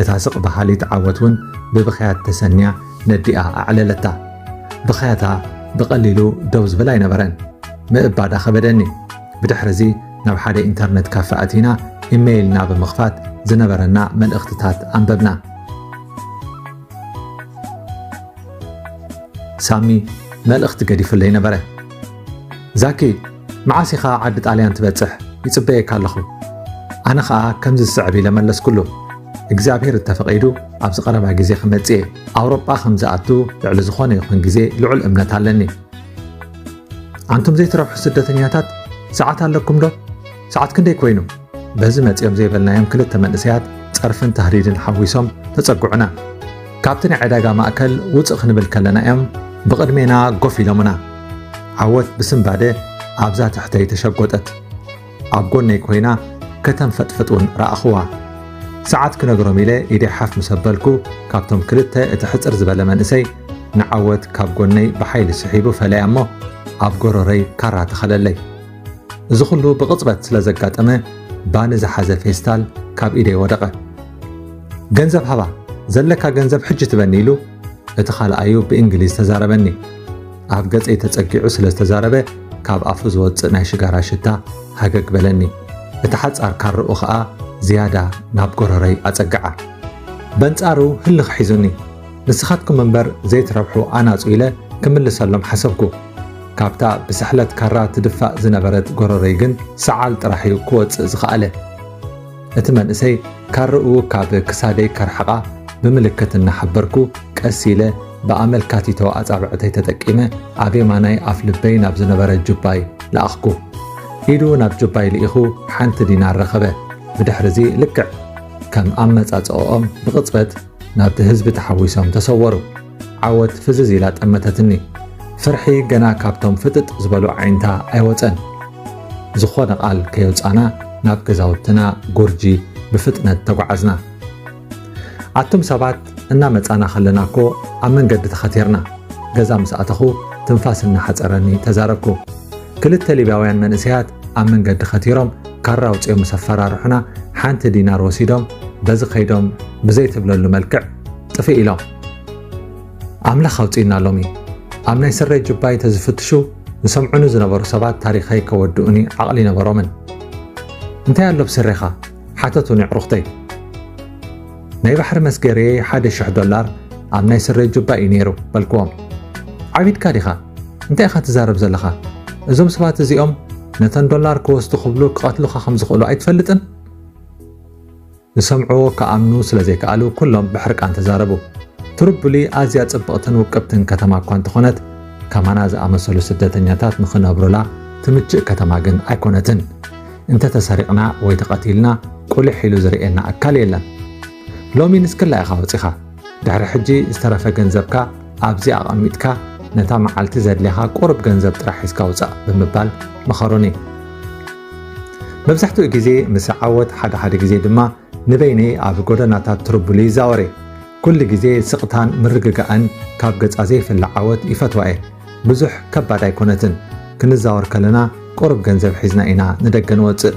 እታ ስቕ በሃሊት ዓወት እውን ብብኽያት ተሰንያ ነዲኣ ኣዕለለታ። ብኽያታ ብቐሊሉ ደው ዝብል ኣይነበረን። ምእባዳ ከበደኒ። ብድሕርዚ ናብ ሓደ ኢንተርነት ካፈ ኣቲና ኢሜይልና ብምኽፋት ዝነበረና መልእኽትታት ኣንበብና። ሳሚ መልእኽቲ ገዲፉለይ ነበረ። ዛኪ፣ መዓስ ኢኻ ዓዲ ጣልያን ትበጽሕ? ይጽበየካ ኣለኹ። ኣነ ኸኣ ከምዚ ዝስዕብ ኢለ መለስኩሉ። እግዚኣብሔር እንተፈቒዱ ኣብዚ ቀረባ ግዜ ክመጽእ እየ። ኣውሮጳ ከም ዝኣቱ ልዕሊ ዝኾነ ይኹን ግዜ ልዑል እምነት ኣለኒ። ኣንቱም ዘይትረብሑ ስደተኛታት፣ ሰዓት ኣለኩም ዶ? ሰዓት ክንደይ ኮይኑ? በዚ መጺኦም ዘይበልናዮም ክልተ መንእሰያት ጸርፍን ታህዲድን ሓዊሶም ተጸግዑና። ካብቲ ናይ ዕዳጋ ማእከል ውጽእ ክንብል ከለና እዮም ብቕድሜና ጎፍ ኢሎምና። ዓወት ብስንባደ ኣብዛ ትሕተይ ተሸጎጠት። ኣብ ጎነይ ኮይና ከተንፈጥፍጥ እውን ረኣኽዋ። ሰዓት ክነግሮም ኢለ ኢደይ ሓፍ ምስ ኣበልኩ፣ ካብቶም ክልተ እቲ ሕጽር ዝበለ መንእሰይ ንዓወት ካብ ጎነይ ብሓይሊ ስሒቡ ፈለያ እሞ ኣብ ጎረረይ ካራ ተኸለለይ። እዚ ኩሉ ብቕጽበት ስለ ዘጋጠመ፣ ባኒ ዝሓዘ ፌስታል ካብ ኢደይ ወደቐ። "ገንዘብ ሃባ፣ ዘለካ ገንዘብ ሕጂ ትበኒ" ኢሉ እቲ ካልኣዩ ብእንግሊዝ ተዛረበኒ። ኣብ ገጸይ ተጸጊዑ ስለ ዝተዛረበ፣ ካብ ኣፉ ዝወጽእ ናይ ሽጋራ ሽታ ሃገግ በለኒ። እቲ ሓጻር ካርኡ ኸኣ ዝያዳ ናብ ጎረረይ ኣጸግዓ። በንጻሩ ህልኽ ሒዙኒ። "ንስኻትኩም እምበር ዘይትረብሑ ኣናጹ" ኢለ ክምልሰሎም ሓሰብኩ። ካብታ ብስሕለት ካራ ትድፋእ ዝነበረት ጎረረይ ግን ሰዓል ጥራሕ እዩ ክወጽእ ዝኸኣለ። እቲ መንእሰይ ካርኡ ካብ ክሳደይ ከርሕቓ ብምልክት እናሓበርኩ፣ ቀስ ኢለ ብኣመልካቲቶ ኣጻብዕተይ ተጠቂመ ኣብ የማናይ ኣፍ ልበይ ናብ ዝነበረ ጁባይ ለኣኽኩ። ኢዱ ናብ ጁባይ ልኢኹ ሓንቲ ዲናር ረኸበ። ብድሕርዚ ልክዕ ከም ኣመጻጽኦኦም ብቕጽበት ናብቲ ህዝቢ ተሓዊሶም ተሰወሩ። ዓወት ፍዝዝ ኢላ ጠመተትኒ። ፍርሒ ገና ካብቶም ፍጥጥ ዝበሉ ኣዒንታ ኣይወጸን። ዝኾነ ቃል ከየውጻና ናብ ገዛውትና ጎርጂ ብፍጥነት ተጓዓዝና። ኣቱም ሰባት፣ እናመጻና ከለና እኮ ኣብ መንገዲ ተኸቲርና። ገዛ ምስ ኣተኹ ትንፋስ እናሓጸረኒ ተዛረብኩ። ክልተ ሊብያውያን መንእሰያት ኣብ መንገዲ ከቲሮም ካራ ኣውጺኦም ምስ ኣፈራርሑና፣ ሓንቲ ዲናር ወሲዶም በዚ ከይዶም ብዘይትብለሉ መልክዕ ጥፍእ ኢሎም። ኣምላኽ ኣውጺእና ሎሚ። ኣብ ናይ ስረይ ጁባይ ተዝፍትሹ፣ ዝሰምዑኒ ዝነበሩ ሰባት ታሪኸይ ከወድኡኒ ዓቕሊ ነበሮምን። "እንታይ ኣሎ ኣብ ስረኻ?" ሓተቱኒ ኣዕሩኽተይ። "ናይ ባሕሪ መስገርየይ ሓደ ሽሕ ዶላር ኣብ ናይ ስረይ ጁባ እዩ ነይሩ" በልክዎም። "ዓቢድካ ዲኻ? እንታይ ኢኻ ትዛረብ ዘለኻ? እዞም ሰባት እዚኦም ነተን ዶላር ክወስዱ ክብሉ ክቐትሉኻ ከም ዝኽእሉ ኣይትፈልጥን?" ዝሰምዕዎ ክኣምኑ ስለ ዘይከኣሉ፣ ኩሎም ብሕርቃን ተዛረቡ። ትሪፖሊ ኣዝያ ጽብቕትን ውቅብትን ከተማ እኳ እንተኾነት፣ ከማና ዝኣመሰሉ ስደተኛታት ንኽነብሩላ ትምችእ ከተማ ግን ኣይኮነትን። እንተ ተሰሪቕና ወይ ተቐቲልና፣ ቁሊሕ ኢሉ ዝርእየና ኣካል የለን። ሎሚ ንስክላ ኢኻ ወጺኻ። ድሕሪ ሕጂ ዝተረፈ ገንዘብካ ኣብዚ ኣቐሚጥካ፣ ነታ መዓልቲ ዘድልያኻ ቁሩብ ገንዘብ ጥራሕ ሒዝካ ውጻእ ብምባል መኸሩኒ። መብዛሕትኡ ግዜ ምስ እዓወት፣ ሓደ ሓደ ግዜ ድማ ንበይነይ ኣብ ጎደናታት ትሪፖሊ ይዛወር እየ። ኩሉ ግዜ ስቕታን ምርግጋእን ካብ ገጻ ዘይፍለ ዓወት ይፈትዋ እየ። ብዙሕ ከባድ ኣይኮነትን። ክንዛወር ከለና ቁሩብ ገንዘብ ሒዝና ኢና ንደገ ንወጽእ።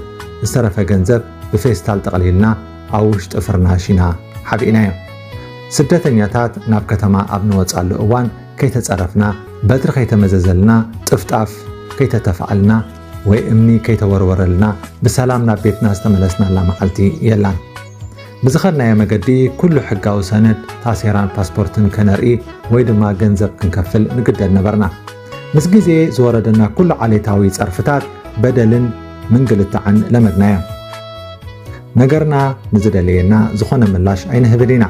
ዝተረፈ ገንዘብ ብፌስታል ጠቕሊልና ኣብ ውሽጢ ፍርናሽ ኢና ሓቢእናዮ። ስደተኛታት ናብ ከተማ ኣብ ንወጻሉ እዋን ከይተጸረፍና፣ በትሪ ከይተመዘዘልና፣ ጥፍጣፍ ከይተተፍኣልና ወይ እምኒ ከይተወርወረልና ብሰላም ናብ ቤትና ዝተመለስናላ መዓልቲ የላን። ብዝኸድናዮ መገዲ ኩሉ ሕጋዊ ሰነድ፣ ታሴራን ፓስፖርትን ከነርኢ ወይ ድማ ገንዘብ ክንከፍል ንግደድ ነበርና። ምስ ግዜ ዝወረደና ኩሉ ዓሌታዊ ጸርፍታት፣ በደልን ምንግልታዕን ለመድናዮ። ነገርና ንዝደለየና ዝኾነ ምላሽ ኣይንህብን ኢና።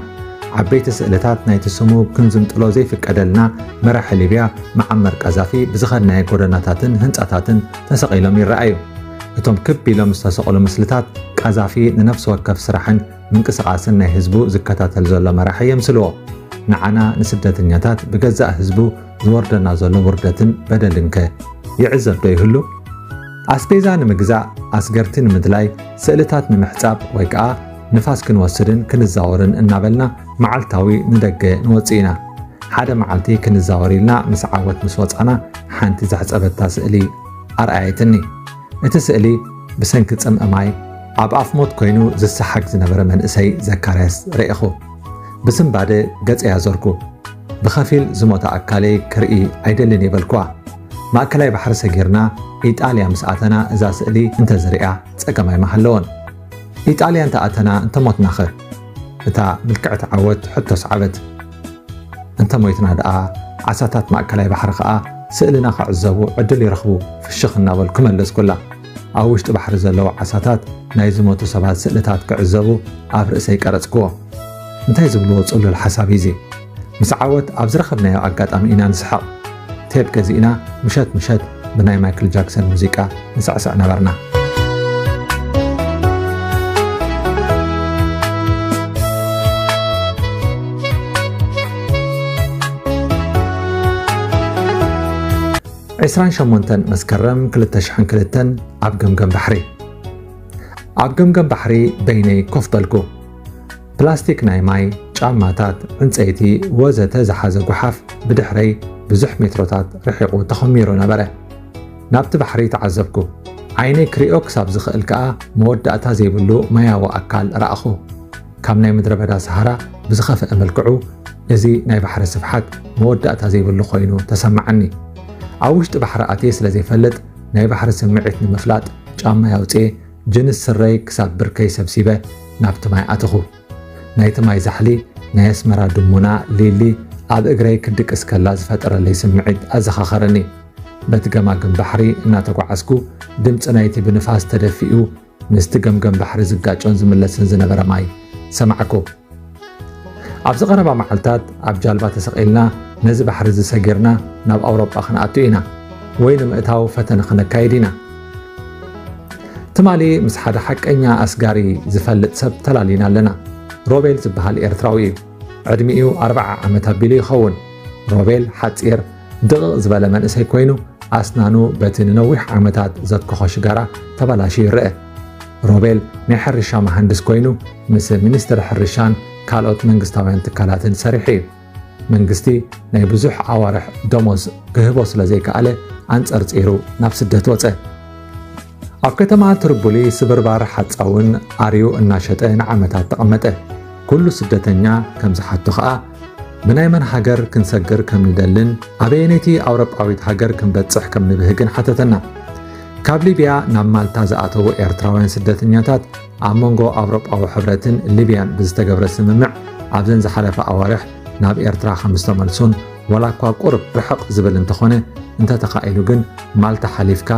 ዓበይቲ ስእልታት ናይቲ ስሙ ክንዝንጥሎ ዘይፍቀደልና መራሒ ሊብያ መዓመር ቀዛፊ ብዝኸድናዮ ጎደናታትን ህንጻታትን ተሰቒሎም ይረኣዩ። እቶም ክብ ኢሎም ዝተሰቕሉ ምስልታት ቀዛፊ ንነፍሲ ወከፍ ስራሕን ምንቅስቓስን ናይ ህዝቡ ዝከታተል ዘሎ መራሒ የምስልዎ። ንዓና ንስደተኛታት ብገዛእ ህዝቡ ዝወርደና ዘሎ ውርደትን በደልን ከ ይዕዘብ ዶ ይህሉ? ኣስቤዛ ንምግዛእ፣ ኣስገርቲ ንምድላይ፣ ስእልታት ንምሕጻብ ወይ ከኣ ንፋስ ክንወስድን ክንዛወርን እናበልና መዓልታዊ ንደገ ንወጽእ ኢና። ሓደ መዓልቲ ክንዛወር ኢልና ምስ ዓወት ምስ ወጻና ሓንቲ ዘሕጸበታ ስእሊ ኣርኣየትኒ። እቲ ስእሊ ብሰንኪ ጽምኢ ማይ ኣብ ኣፍ ሞት ኮይኑ ዝሰሓግ ዝነበረ መንእሰይ ዘካርያስ ረኢኹ። ብስንባደ ገጸይ ኣዞርኩ። ብኸፊል ዝሞተ ኣካለይ ክርኢ ኣይደልን እየ በልኩዋ። ማእከላይ ባሕሪ ሰጊርና ኢጣልያ ምስ ኣተና እዛ ስእሊ እንተዝርእያ ጸገም ኣይምሃለዎን። ኢጣልያ እንተ ኣተና እንተ ሞትናኸ? እታ ምልክዕቲ ዓወት ሕቶ ሰዓበት። እንተ ሞይትና ደኣ ዓሳታት ማእከላይ ባሕሪ ኸኣ ስእልና ክዕዘቡ ዕድል ይረኽቡ ፍሽኽ እናበልኩ መለስኩላ። ኣብ ውሽጢ ባሕሪ ዘለዉ ዓሳታት ናይ ዝሞቱ ሰባት ስእልታት ክዕዘቡ ኣብ ርእሰይ ቀረጽክዎ። እንታይ ዝብልዎ ጽሉል ሓሳብ እዩ እዚ? ምስ ዓወት ኣብ ዝረኸብናዮ ኣጋጣሚ ኢና ንስሕቕ። ቴፕ ገዚእና ምሸት ምሸት ብናይ ማይክል ጃክሰን ሙዚቃ ንስዕስዕ ነበርና። ዕስራን ሸሞንተን መስከረም ክልተ ሽሕን ክልተን ኣብ ገምገም ባሕሪ። ኣብ ገምገም ባሕሪ በይነይ ኮፍ በልኩ። ፕላስቲክ ናይ ማይ፣ ጫማታት፣ ዕንጸይቲ ወዘተ ዝሓዘ ጓሓፍ ብድሕረይ ብዙሕ ሜትሮታት ርሒቑ ተኸሚሩ ነበረ። ናብቲ ባሕሪ ተዓዘብኩ። ዓይነይ ክሪኦ ክሳብ ዝኽእል ከኣ መወዳእታ ዘይብሉ ማያዊ ኣካል ረኣኹ። ካብ ናይ ምድረ በዳ ሰሃራ ብዝኸፍአ መልክዑ፣ እዚ ናይ ባሕሪ ስፍሓት መወዳእታ ዘይብሉ ኮይኑ ተሰማዓኒ። ኣብ ውሽጢ ባሕሪ ኣትየ ስለ ዘይፈልጥ፣ ናይ ባሕሪ ስምዒት ንምፍላጥ ጫማይ ኣውጽኤ ጅንስ ስረይ ክሳብ ብርከይ ሰብሲበ ናብቲ ማይ ኣተኹ። ናይቲ ማይ ዛሕሊ፣ ናይ ኣስመራ ድሙና ሊሊ ኣብ እግረይ ክድቅስ ከላ ዝፈጠረለይ ስምዒት ኣዘኻኸረኒ። በቲ ገማግም ባሕሪ እናተጓዓዝኩ፣ ድምጺ ናይቲ ብንፋስ ተደፊኡ ምስቲ ገምገም ባሕሪ ዝጋጮን ዝምለስን ዝነበረ ማይ ሰማዕኩ። ኣብዚ ቀረባ መዓልታት ኣብ ጃልባ ተሰቒልና ነዚ ባሕሪ እዚ ሰጊርና ናብ ኣውሮጳ ክንኣቱ ኢና፣ ወይ ንምእታው ፈተነ ክነካይድ ኢና። ትማሊ ምስ ሓደ ሓቀኛ ኣስጋሪ ዝፈልጥ ሰብ ተላሊና ኣለና። ሮቤል ዝበሃል ኤርትራዊ እዩ። ዕድሚኡ ኣርብዓ ዓመት ኣቢሉ ይኸውን። ሮቤል ሓጺር፣ ድቕቕ ዝበለ መንእሰይ ኮይኑ፣ ኣስናኑ በቲ ንነዊሕ ዓመታት ዘትከኾ ሽጋራ ተበላሽዩ ይረአ። ሮቤል ናይ ሕርሻ መሃንድስ ኮይኑ፣ ምስ ሚኒስትሪ ሕርሻን ካልኦት መንግስታውያን ትካላትን ሰሪሑ እዩ። መንግስቲ ናይ ብዙሕ ኣዋርሕ ደሞዝ ክህቦ ስለ ዘይከኣለ፣ ኣንጸርጺሩ ናብ ስደት ወጸ። ኣብ ከተማ ትሪፖሊ ስብርባር ሓጻውን ኣርዩ እናሸጠ ንዓመታት ተቐመጠ። ኩሉ ስደተኛ ከም ዝሓቶ ኸኣ፣ ብናይ መን ሃገር ክንሰግር ከም ንደልን ኣበየነይቲ ኣውሮጳዊት ሃገር ክንበጽሕ ከም ንብህግን ሓተተና። ካብ ሊብያ ናብ ማልታ ዝኣተዉ ኤርትራውያን ስደተኛታት፣ ኣብ መንጎ ኣውሮጳዊ ሕብረትን ሊብያን ብዝተገብረ ስምምዕ፣ ኣብዘን ዝሓለፋ ኣዋርሕ ናብ ኤርትራ ከም ዝተመልሱን፣ ዋላ እኳ ቁሩብ ርሕቕ ዝብል እንተኾነ፣ እንተተኻኢሉ ግን ማልታ ሓሊፍካ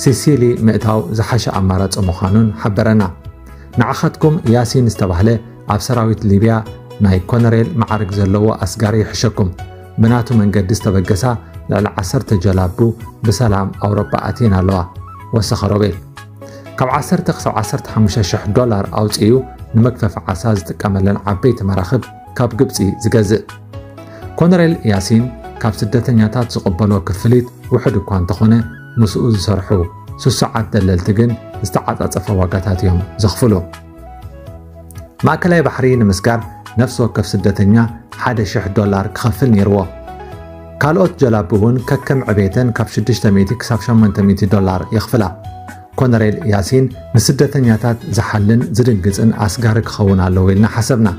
ሲሲሊ ምእታው ዝሓሸ ኣማራጺ ምዃኑን ሓበረና። ንዓኻትኩም ያሲን ዝተባህለ ኣብ ሰራዊት ሊብያ ናይ ኮነሬል መዓርግ ዘለዎ ኣስጋሪ ይሕሸኩም። ብናቱ መንገዲ ዝተበገሳ ልዕሊ ዓሰርተ ጀላቡ ብሰላም ኣውሮጳ ኣትየን ኣለዋ። ወሰኸ ሮቤል። ካብ ዓሰርተ ክሳብ ዓሰርተ ሓሙሽተ ሽሕ ዶላር ኣውጺኡ ንመግፈፊ ዓሳ ዝጥቀመለን ዓበይቲ መራኽብ ካብ ግብጺ ዝገዝእ። ኮነሬል ያሲን ካብ ስደተኛታት ዝቕበሎ ክፍሊት ውሑድ እኳ እንተኾነ፣ ምስኡ ዝሰርሑ ስሱዓት ደለልቲ ግን ዝተዓጻጸፈ ዋጋታት እዮም ዘኽፍሉ። ማእከላይ ባሕሪ ንምስጋር ነፍሲ ወከፍ ስደተኛ ሓደ ሽሕ ዶላር ክኸፍል ነይርዎ። ካልኦት ጀላቡ እውን ከከም ዕቤተን ካብ ሽዱሽተ ሚእቲ ክሳብ ሸሞንተ ሚእቲ ዶላር የኽፍላ። ኮነሬል ያሲን ንስደተኛታት ዝሓልን ዝድንግጽን ኣስጋሪ ክኸውን ኣለዎ ኢልና ሓሰብና።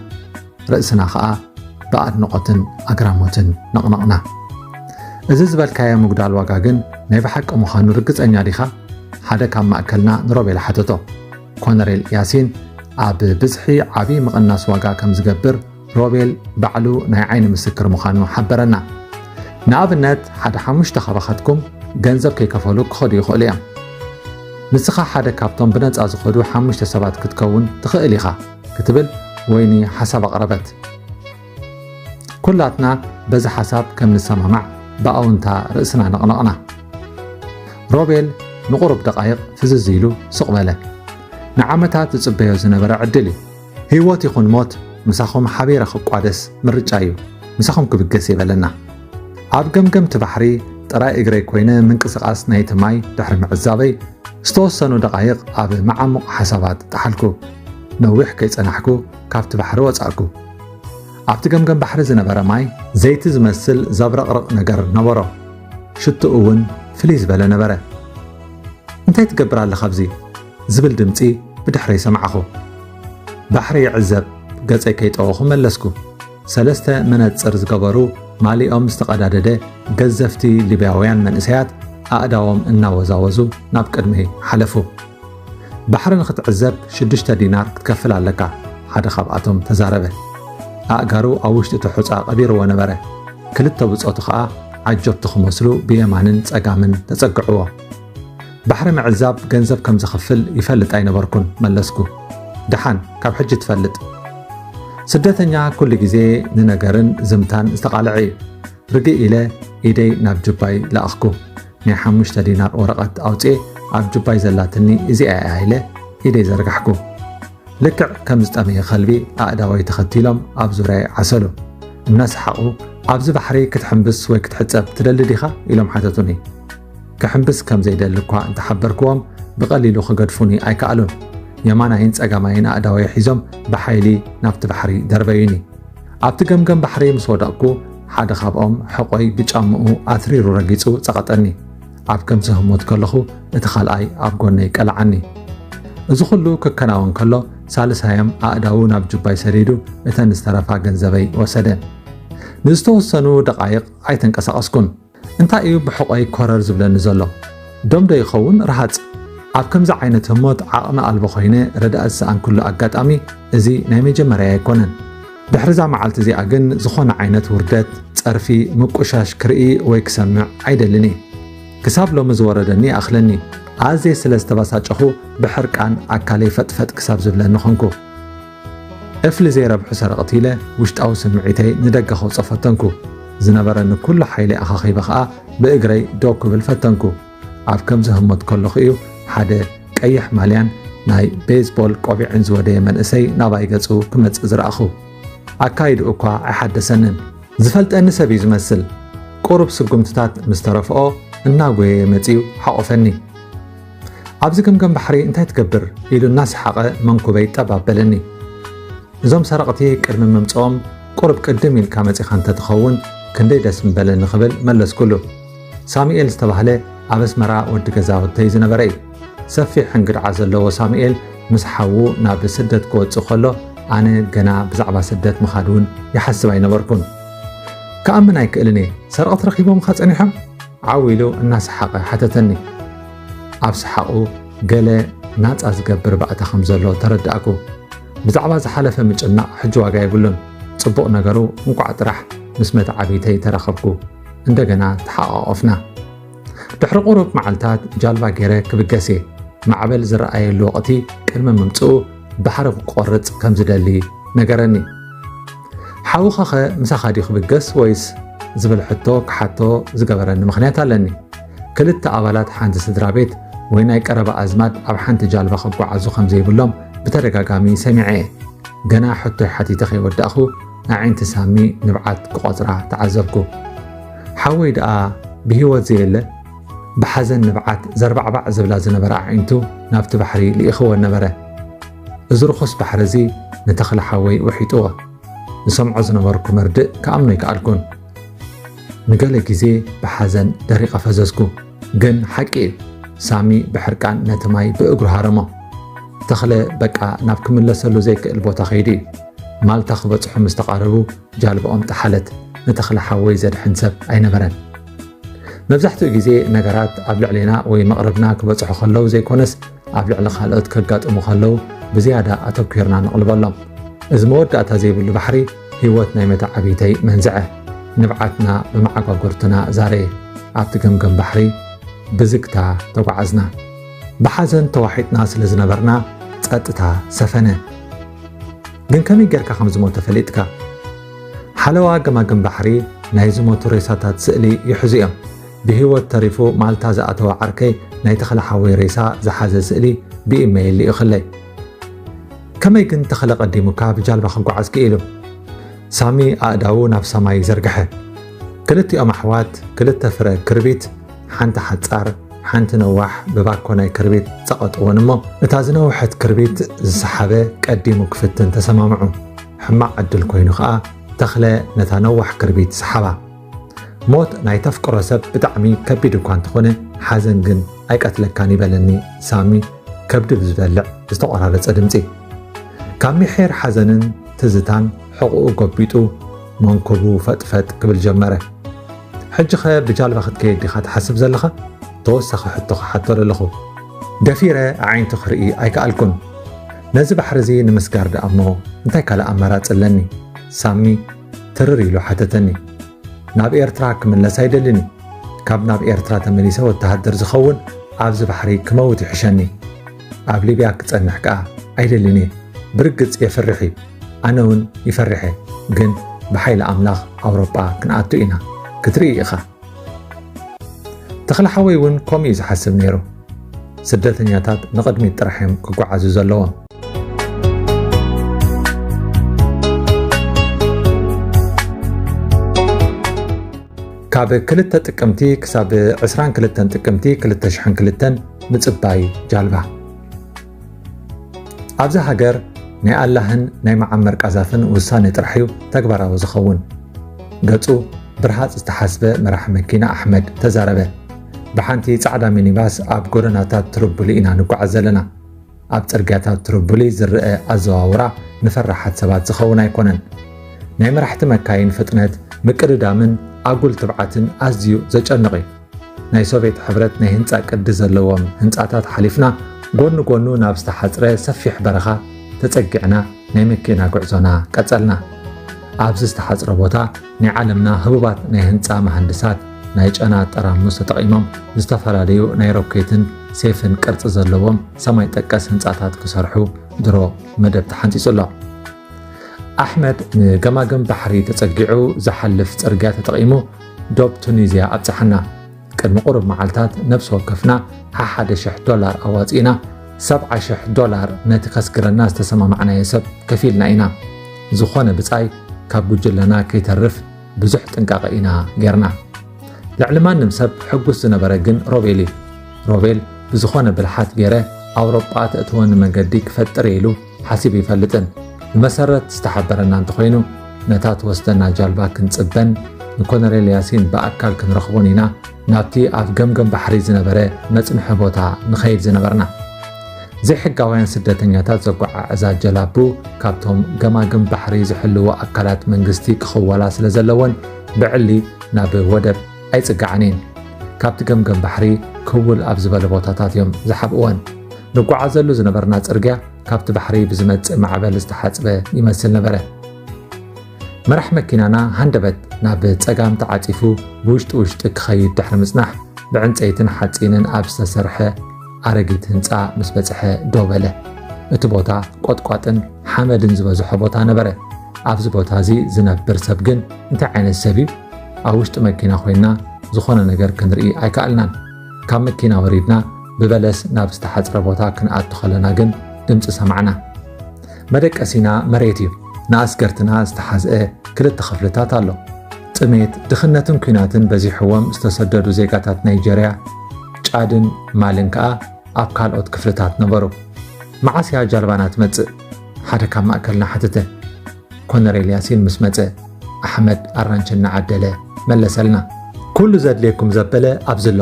ርእስና ኸኣ ብኣድንቖትን ኣግራሞትን ነቕነቕና። እዚ ዝበልካዮ ምጉዳል ዋጋ ግን ናይ ብሓቂ ምዃኑ ርግጸኛ ዲኻ? ሓደ ካብ ማእከልና ንሮቤል ሓተቶ። ኮነሬል ያሲን ኣብ ብዝሒ ዓቢ ምቕናስ ዋጋ ከም ዝገብር ሮቤል ባዕሉ ናይ ዓይኒ ምስክር ምዃኑ ሓበረና። ንኣብነት፣ ሓደ ሓሙሽተ ካባኻትኩም ገንዘብ ከይከፈሉ ክኸዱ ይኽእሉ እዮም። ንስኻ ሓደ ካብቶም ብነጻ ዝኸዱ ሓሙሽተ ሰባት ክትከውን ትኽእል ኢኻ፣ ክትብል ወይኒ ሓሳብ ኣቕረበት። ኩላትና በዚ ሓሳብ ከም ንሰማማዕ ብኣውንታ ርእስና ነቕነቕና። ሮቤል ንቑሩብ ደቓይቕ ፍዝዝ ኢሉ ስቕ በለ። ንዓመታት ዝጽበዮ ዝነበረ ዕድል እዩ። ህይወት ይኹን ሞት ምሳኹም ሓቢረ ክቋደስ ምርጫ እዩ። ምሳኹም ክብገስ የበለና። ኣብ ገምገምቲ ባሕሪ ጥራይ እግረይ ኮይነ ምንቅስቓስ ናይቲ ማይ ድሕሪ ምዕዛበይ፣ ዝተወሰኑ ደቓይቕ ኣብ መዓሙቕ ሓሳባት ጠሓልኩ። ነዊሕ ከይጸናሕኩ ካብቲ ባሕሪ ወጻእኩ። ኣብቲ ገምገም ባሕሪ ዝነበረ ማይ ዘይቲ ዝመስል ዘብረቕርቕ ነገር ነበሮ። ሽትኡ እውን ፍልይ ዝበለ ነበረ። "እንታይ ትገብር ኣለኻ ኣብዚ?" ዝብል ድምጺ ብድሕረይ ሰማዕኹ። "ባሕሪ ይዕዘብ" ገጸይ ከይጠወኹ መለስኩ። ሰለስተ መነጽር ዝገበሩ ማሊኦም ዝተቐዳደደ ገዘፍቲ ሊብያውያን መንእሰያት ኣእዳዎም እናወዛወዙ ናብ ቅድመይ ሓለፉ። "ባሕሪ ንኽትዕዘብ ሽዱሽተ ዲናር ክትከፍል ኣለካ" ሓደ ካብኣቶም ተዛረበ። ኣእጋሩ ኣብ ውሽጢ እቲ ሑጻ ቀቢርዎ ነበረ። ክልተ ብጾቱ ኸኣ ዓጀብቲ ክመስሉ ብየማንን ጸጋምን ተጸግዕዎ። "ባሕሪ ምዕዛብ ገንዘብ ከም ዘኽፍል ይፈልጥ ኣይነበርኩን" መለስኩ። "ደሓን፣ ካብ ሕጂ ትፈልጥ። ስደተኛ ኩሉ ግዜ ንነገርን ዝምታን ዝተቓልዐ እዩ" ርግእ ኢለ ኢደይ ናብ ጁባይ ለኣኽኩ። ናይ ሓሙሽተ ዲናር ወረቐት ኣውጽኤ ኣብ ጁባይ ዘላትኒ እዚኣ እያ ኢለ ኢደይ ዘርጋሕኩ። ልክዕ ከም ዝጠመየ ከልቢ ኣእዳወይ ተኸቲሎም ኣብ ዙርያይ ዓሰሉ። እናሰሓቑ "ኣብዚ ባሕሪ ክትሕምብስ ወይ ክትሕጸብ ትደሊ ዲኻ?" ኢሎም ሓተቱኒ። ክሕምብስ ከም ዘይደሊ እኳ እንተሓበርክዎም ብቐሊሉ ክገድፉኒ ኣይከኣሉን። የማናይን ጸጋማይን ኣእዳወይ ሒዞም ብሓይሊ ናብቲ ባሕሪ ደርበዩኒ። ኣብቲ ገምገም ባሕሪ ምስ ወደቕኩ ሓደ ካብኦም ሕቖይ ብጫምኡ ኣትሪሩ ረጊጹ ጸቐጠኒ። ኣብ ከምዚ ህሞት ከለኹ እቲ ካልኣይ ኣብ ጎነይ ቀልዓኒ። እዚ ኩሉ ክከናወን ከሎ ሳልሳዮም ኣእዳዉ ናብ ጁባይ ሰዲዱ እተን ዝተረፋ ገንዘበይ ወሰደ። ንዝተወሰኑ ደቓይቕ ኣይተንቀሳቐስኩን። እንታይ እዩ ብሕቖይ ኮረር ዝብለኒ ዘሎ? ደም ዶ ይኸውን ረሃጽ? ኣብ ከምዚ ዓይነት ህሞት ዓቕሚ ኣልቦ ኮይነ ረዳእ ዝሰኣንኩሉ ኣጋጣሚ እዚ ናይ መጀመርያ ኣይኮነን። ድሕሪዛ መዓልቲ እዚኣ ግን ዝኾነ ዓይነት ውርደት፣ ጸርፊ፣ ምቁሻሽ ክርኢ ወይ ክሰምዕ ኣይደልን እየ። ክሳብ ሎሚ ዝወረደኒ ይኣኽለኒ። ኣዝየ ስለ ዝተበሳጨኹ ብሕርቃን ኣካለይ ፈጥፈጥ ክሳብ ዝብለኒ ኾንኩ። እፍሊ ዘይረብሑ ሰረቕቲ ኢለ ውሽጣዊ ስምዒተይ ንደገ ከውጾ ፈተንኩ። ዝነበረኒ ኩሉ ሓይሊ ኣኻኺበ ኸኣ ብእግረይ ደው ክብል ፈተንኩ። ኣብ ከምዚ ህሞት ከለኹ እዩ ሓደ ቀይሕ ማልያን ናይ ቤዝቦል ቆቢዕን ዝወደየ መንእሰይ ናባይ ገጹ ክመጽእ ዝረኣኹ። ኣካይድኡ እኳ ኣይሓደሰንን። ዝፈልጠኒ ሰብ እዩ ዝመስል። ቁሩብ ስጉምትታት ምስ ተረፍኦ እናጎየየ መጺኡ ሓቖፈኒ። "ኣብዚ ገምገም ባሕሪ እንታይ ትገብር?" ኢሉ እናሰሓቐ መንኩበይ ጠብ ኣበለኒ። እዞም ሰረቕቲ ቅድሚ ምምጽኦም ቁሩብ ቅድም ኢልካ መጺኻ እንተትኸውን ክንደይ ደስ ምበለኒ ክብል መለስኩሉ። ሳሙኤል ዝተባህለ ኣብ ኣስመራ ወዲ ገዛውተይ ዝነበረ እዩ። ሰፊሕ እንግድዓ ዘለዎ ሳሙኤል ምስ ሓዉ ናብ ስደት ክወጽእ ከሎ ኣነ ገና ብዛዕባ ስደት ምኻድ እውን ይሓስብ ኣይነበርኩን። "ክኣምን ኣይክእልን እየ። ሰረቕቲ ረኺቦምኻ ጸኒሖም?" ዓው ኢሉ እናሰሓቐ ሓተተኒ። ኣብ ሰሓቑ ገለ ናጻ ዝገብር ባእታ ከም ዘሎ ተረዳእኩ። ብዛዕባ ዝሓለፈ ምጭናቕ ሕጂ ዋጋ የብሉን። ጽቡቕ ነገሩ እንቋዕ ጥራሕ ምስ መተዓብይተይ ተራኸብኩ። እንደገና ተሓቋቖፍና። ድሕሪ ቁሩብ መዓልታት ጃልባ ገይረ ክብገስ እየ። ማዕበል ዝረኣየሉ ወቕቲ ቅድሚ ምምጽኡ ባሕሪ ክቆርጽ ከም ዝደሊ ነገረኒ። "ሓውኻኸ ምሳኻ ድዩ ክብገስ ወይስ?" ዝብል ሕቶ ክሓቶ ዝገበረኒ ምኽንያት ኣለኒ። ክልተ ኣባላት ሓንቲ ስድራ ቤት ወይ ናይ ቀረባ ኣዝማድ ኣብ ሓንቲ ጃልባ ክጓዓዙ ከም ዘይብሎም ብተደጋጋሚ ሰሚዐ እየ። ገና ሕቶይ ሓቲተ ከይወዳእኹ ኣዒንቲ ሳሚ ንብዓት ክቖጽራ ተዓዘብኩ። ሓወይ ደኣ ብህይወት ዘየለ? ብሓዘን ንብዓት ዘርባዕባዕ ዝብላ ዝነበራ ኣዒንቱ ናብቲ ባሕሪ ልኢኽወን ነበረ። እዚ ርኹስ ባሕሪ እዚ ንተኽለ ሓወይ ውሒጥዎ። ዝሰምዖ ዝነበርኩ መርድእ ክኣምኖ ኣይከኣልኩን። ንገለ ግዜ ብሓዘን ደሪቐ ፈዘዝኩ። ግን ሓቂ እዩ፣ ሳሚ ብሕርቃን ነቲ ማይ ብእግሩ ሃረሞ። ተኽለ በቃ ናብ ክምለሰሉ ዘይክእል ቦታ ከይዱ እዩ። ማልታ ክበጽሑ ምስ ተቓረቡ ጃልባኦም ጠሓለት። ንተኽለ ሓወይ ዘድሕን ሰብ ኣይነበረን። መብዛሕትኡ ግዜ ነገራት ኣብ ልዕሌና ወይ መቕርብና ክበጽሑ ከለዉ ዘይኮነስ ኣብ ልዕሊ ካልኦት ከጋጥሙ ከለዉ ብዝያዳ ኣተኲርና ነቕልበሎም። እዚ መወዳእታ ዘይብሉ ባሕሪ ህይወት ናይ መተዓብይተይ መንዝዐ። ንብዓትና ብመዓጓጉርትና ዛረየ። ኣብቲ ገምገም ባሕሪ ብዝግታ ተጓዓዝና። ብሓዘን ተዋሒጥና ስለ ዝነበርና ጸጥታ ሰፈነ። ግን ከመይ ጌርካ ከም ዝሞተ ፈሊጥካ? ሓለዋ ገማግም ባሕሪ ናይ ዝሞቱ ሬሳታት ስእሊ ይሕዙ እዮም። ብህይወት ተሪፉ ማልታ ዝኣተወ ዓርከይ ናይ ተኽለ ሓወይ ሬሳ ዝሓዘ ስእሊ ብኢመይል ልኢኽለይ። ከመይ ግን ተኽለ ቀዲሙካ ብጃልባ ክጓዓዝ ክኢሉ? ሳሚ ኣእዳዉ ናብ ሰማይ ዘርግሐ። ክልቲኦም ኣሕዋት ክልተ ፍረ ክርቢት፣ ሓንቲ ሓጻር፣ ሓንቲ ነዋሕ ብባኮ ናይ ክርቢት ጸቐጥወን እሞ፣ እታ ዝነውሐት ክርቢት ዝሰሓበ ቀዲሙ ክፍትን ተሰማምዑ። ሕማቕ ዕድል ኮይኑ ኸኣ፣ ተኽለ ነታ ነዋሕ ክርቢት ሰሓባ። ሞት ናይ ተፍቅሮ ሰብ ብጣዕሚ ከቢድ እኳ እንተኾነ፣ ሓዘን ግን ኣይቀትለካን ይበለኒ ሳሚ፣ ከብዲ ብዝበልዕ ዝተቖራረጸ ድምጺ። ካብ ሚሒር ሓዘንን ትዝታን ሕቑኡ ጎቢጡ መንኩቡ ፈጥፈጥ ክብል ጀመረ። ሕጂኸ ብጃልባ ክትከይድ ዲኻ ትሓስብ ዘለኻ? ተወሳኺ ሕቶ ክሓቶ ደለኹ። ደፊረ ኣዒንቱ ክርኢ ኣይከኣልኩን። ነዚ ባሕሪ እዚ ንምስጋር ደኣ እሞ እንታይ ካልእ ኣማራጺ ኣለኒ? ሳሚ ትርር ኢሉ ሓተተኒ። ናብ ኤርትራ ክምለስ ኣይደልን እዩ። ካብ ናብ ኤርትራ ተመሊሰ ወተሃደር ዝኸውን ኣብዚ ባሕሪ ክመውት ይሕሸኒ። ኣብ ሊብያ ክጸንሕ ከኣ ኣይደልን እየ። ብርግጽ የፍርሕ እዩ። ኣነ እውን ይፈርሕ እየ። ግን ብሓይሊ ኣምላኽ ኣውሮጳ ክንኣቱ ኢና። ክትርኢ ኢኻ። ተኽለ ሓወይ እውን ከምኡ እዩ ዝሓስብ ነይሩ። ስደተኛታት ንቕድሚት ጥራሕ እዮም ክጓዓዙ ዘለዎም። ካብ ክልተ ጥቅምቲ ክሳብ ዕስራን ክልተን ጥቅምቲ ክልተ ሽሕን ክልተን ምጽባይ ጃልባ። ኣብዚ ሃገር ናይ ኣላህን ናይ መዓመር ቃዛፍን ውሳኔ ጥራሕ እዩ ተግባራዊ ዝኸውን። ገጹ ብርሃጽ ዝተሓስበ መራሒ መኪና ኣሕመድ ተዛረበ። ብሓንቲ ጻዕዳ ሚኒባስ ኣብ ጎደናታት ትርቡሊ ኢና ንጓዓዝ ዘለና። ኣብ ጽርግያታት ትርቡሊ ዝረአ ኣዘዋውራ ንፈራሓት ሰባት ዝኸውን ኣይኮነን። ናይ መራሕቲ መካይን ፍጥነት፣ ምቅድዳምን ኣጉል ትብዓትን ኣዝዩ ዘጨንቕ እዩ። ናይ ሶቬት ሕብረት ናይ ህንጻ ቅዲ ዘለዎም ህንጻታት ሓሊፍና፣ ጎኒ ጎኑ ናብ ዝተሓጽረ ሰፊሕ በረኻ ተጸጊዕና ናይ መኪና ጉዕዞና ቀጸልና። ኣብዚ ዝተሓጽረ ቦታ ናይ ዓለምና ህቡባት ናይ ህንጻ መሃንድሳት ናይ ጨና ጠራሙስ ተጠቒሞም ዝተፈላለዩ ናይ ሮኬትን ሴፍን ቅርጺ ዘለዎም ሰማይ ጠቀስ ህንጻታት ክሰርሑ ድሮ መደብ ተሓንጺጹ ኣሎ። ኣሕመድ ንገማግም ባሕሪ ተጸጊዑ ዝሓልፍ ጽርግያ ተጠቒሙ ዶብ ቱኒዝያ ኣብጽሓና። ቅድሚ ቁሩብ መዓልታት ነፍሲ ወከፍና ሓሓደ ሽሕ ዶላር ኣዋጺእና፣ ሰብዓ ሽሕ ዶላር ነቲ ከስግረና ዝተሰማማዕናዮ ሰብ ከፊልና ኢና። ዝኾነ ብጻይ ካብ ጉጅለና ከይተርፍ ብዙሕ ጥንቃቐ ኢና ጌርና። ልዕሊ ማንም ሰብ ሕጉስ ዝነበረ ግን ሮቤል እዩ። ሮቤል ብዝኾነ ብልሓት ገይረ ኣውሮጳ ተእትወኒ መገዲ ክፈጥር እየ ኢሉ ሓሲቡ ይፈልጥን። ብመሰረት ዝተሓበረና እንተኾይኑ፣ ነታ ትወስደና ጃልባ ክንጽበን ንኮነሬል ያሲን ብኣካል ክንረኽቦን ኢና ናብቲ ኣብ ገምገም ባሕሪ ዝነበረ መጽንሒ ቦታ ንኸይድ ዝነበርና። ዘይሕጋውያን ስደተኛታት ዘጓዓዕዛ ጀላቡ ካብቶም ገማግም ባሕሪ ዝሕልዎ ኣካላት መንግስቲ ክኽወላ ስለ ዘለወን ብዕሊ ናብ ወደብ ኣይጽጋዓን እየን። ካብቲ ገምገም ባሕሪ ክውል ኣብ ዝበለ ቦታታት እዮም ዝሓብእወን። ንጓዓዘሉ ዝነበርና ጽርግያ ካብቲ ባሕሪ ብዝመጽእ ማዕበል ዝተሓጽበ ይመስል ነበረ። መራሕ መኪናና ሃንደበት ናብ ጸጋም ተዓጺፉ ብውሽጢ ውሽጢ ክኸይድ ድሕሪ ምጽናሕ፣ ብዕንጸይትን ሓጺንን ኣብ ዝተሰርሐ ኣረጊት ህንጻ ምስ በጽሐ ደው በለ። እቲ ቦታ ቆጥቋጥን ሓመድን ዝበዝሖ ቦታ ነበረ። ኣብዚ ቦታ እዚ ዝነብር ሰብ ግን እንታይ ዓይነት ሰብ እዩ? ኣብ ውሽጢ መኪና ኮይና ዝኾነ ነገር ክንርኢ ኣይከኣልናን። ካብ መኪና ወሪድና ብበለስ ናብ ዝተሓጽረ ቦታ ክንኣቱ ከለና ግን ድምጺ ሰማዕና። መደቀሲና መሬት እዩ። ንኣስገርትና ዝተሓዝአ ክልተ ክፍልታት ኣሎ። ጥሜት፣ ድኽነትን ኲናትን በዚሕዎም ዝተሰደዱ ዜጋታት ናይጀርያ፣ ጫድን ማልን ከኣ ኣብ ካልኦት ክፍልታት ነበሩ። "መዓስ እያ ጃልባና ትመጽእ?" ሓደ ካብ ማእከልና ሓተተ። ኮነሬል ያሲን ምስ መጸ፣ ኣሕመድ ኣራንቺ እናዓደለ መለሰልና። "ኩሉ ዘድልየኩም ዘበለ ኣብዚ ኣሎ።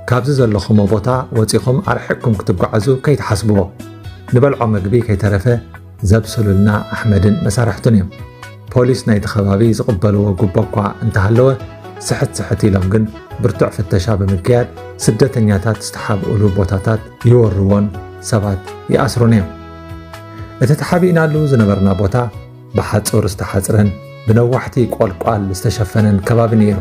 ካብዚ ዘለኹሞ ቦታ ወጺኹም ኣርሒቕኩም ክትጓዓዙ ከይትሓስብዎ። ንበልዖ መግቢ ከይተረፈ ዘብስሉልና ኣሕመድን መሳርሕቱን እዮም። ፖሊስ ናይቲ ከባቢ ዝቕበልዎ ጉቦ እኳ እንተሃለወ፣ ስሕት ስሕት ኢሎም ግን ብርቱዕ ፍተሻ ብምክያድ ስደተኛታት ዝተሓብእሉ ቦታታት ይወርዎን ሰባት ይኣስሩን እዮም። እቲ ተሓቢእናሉ ዝነበርና ቦታ ብሓጹር ዝተሓጽረን ብነዋሕቲ ቆልቋል ዝተሸፈነን ከባቢ ነይሩ።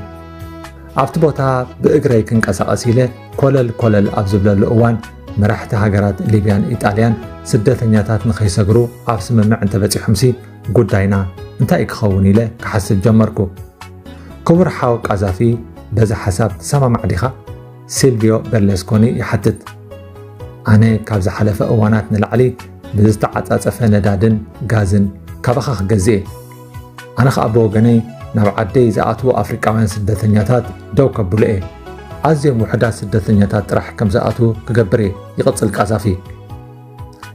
ኣብቲ ቦታ ብእግረይ ክንቀሳቐስ ኢለ ኮለል ኮለል ኣብ ዝብለሉ እዋን፣ መራሕቲ ሃገራት ሊብያን ኢጣልያን ስደተኛታት ንኸይሰግሩ ኣብ ስምምዕ እንተበጺሖምሲ ጉዳይና እንታይ እዩ ክኸውን ኢለ ክሓስብ ጀመርኩ። ክቡር ሓው ቃዛፊ፣ በዚ ሓሳብ ትሰማማዕ ዲኻ? ሲልቪዮ በርለስኮኒ ይሓትት። ኣነ ካብ ዝሓለፈ እዋናት ንላዕሊ ብዝተዓጻጸፈ ነዳድን ጋዝን ካባኻ ክገዝእ እየ። ኣነ ኸኣ ብወገነይ ናብ ዓደይ ዝኣትዉ ኣፍሪቃውያን ስደተኛታት ደው ከብሎ እየ። ኣዝዮም ውሑዳት ስደተኛታት ጥራሕ ከም ዝኣትዉ ክገብር እየ፣ ይቕጽል ቃዛፊ።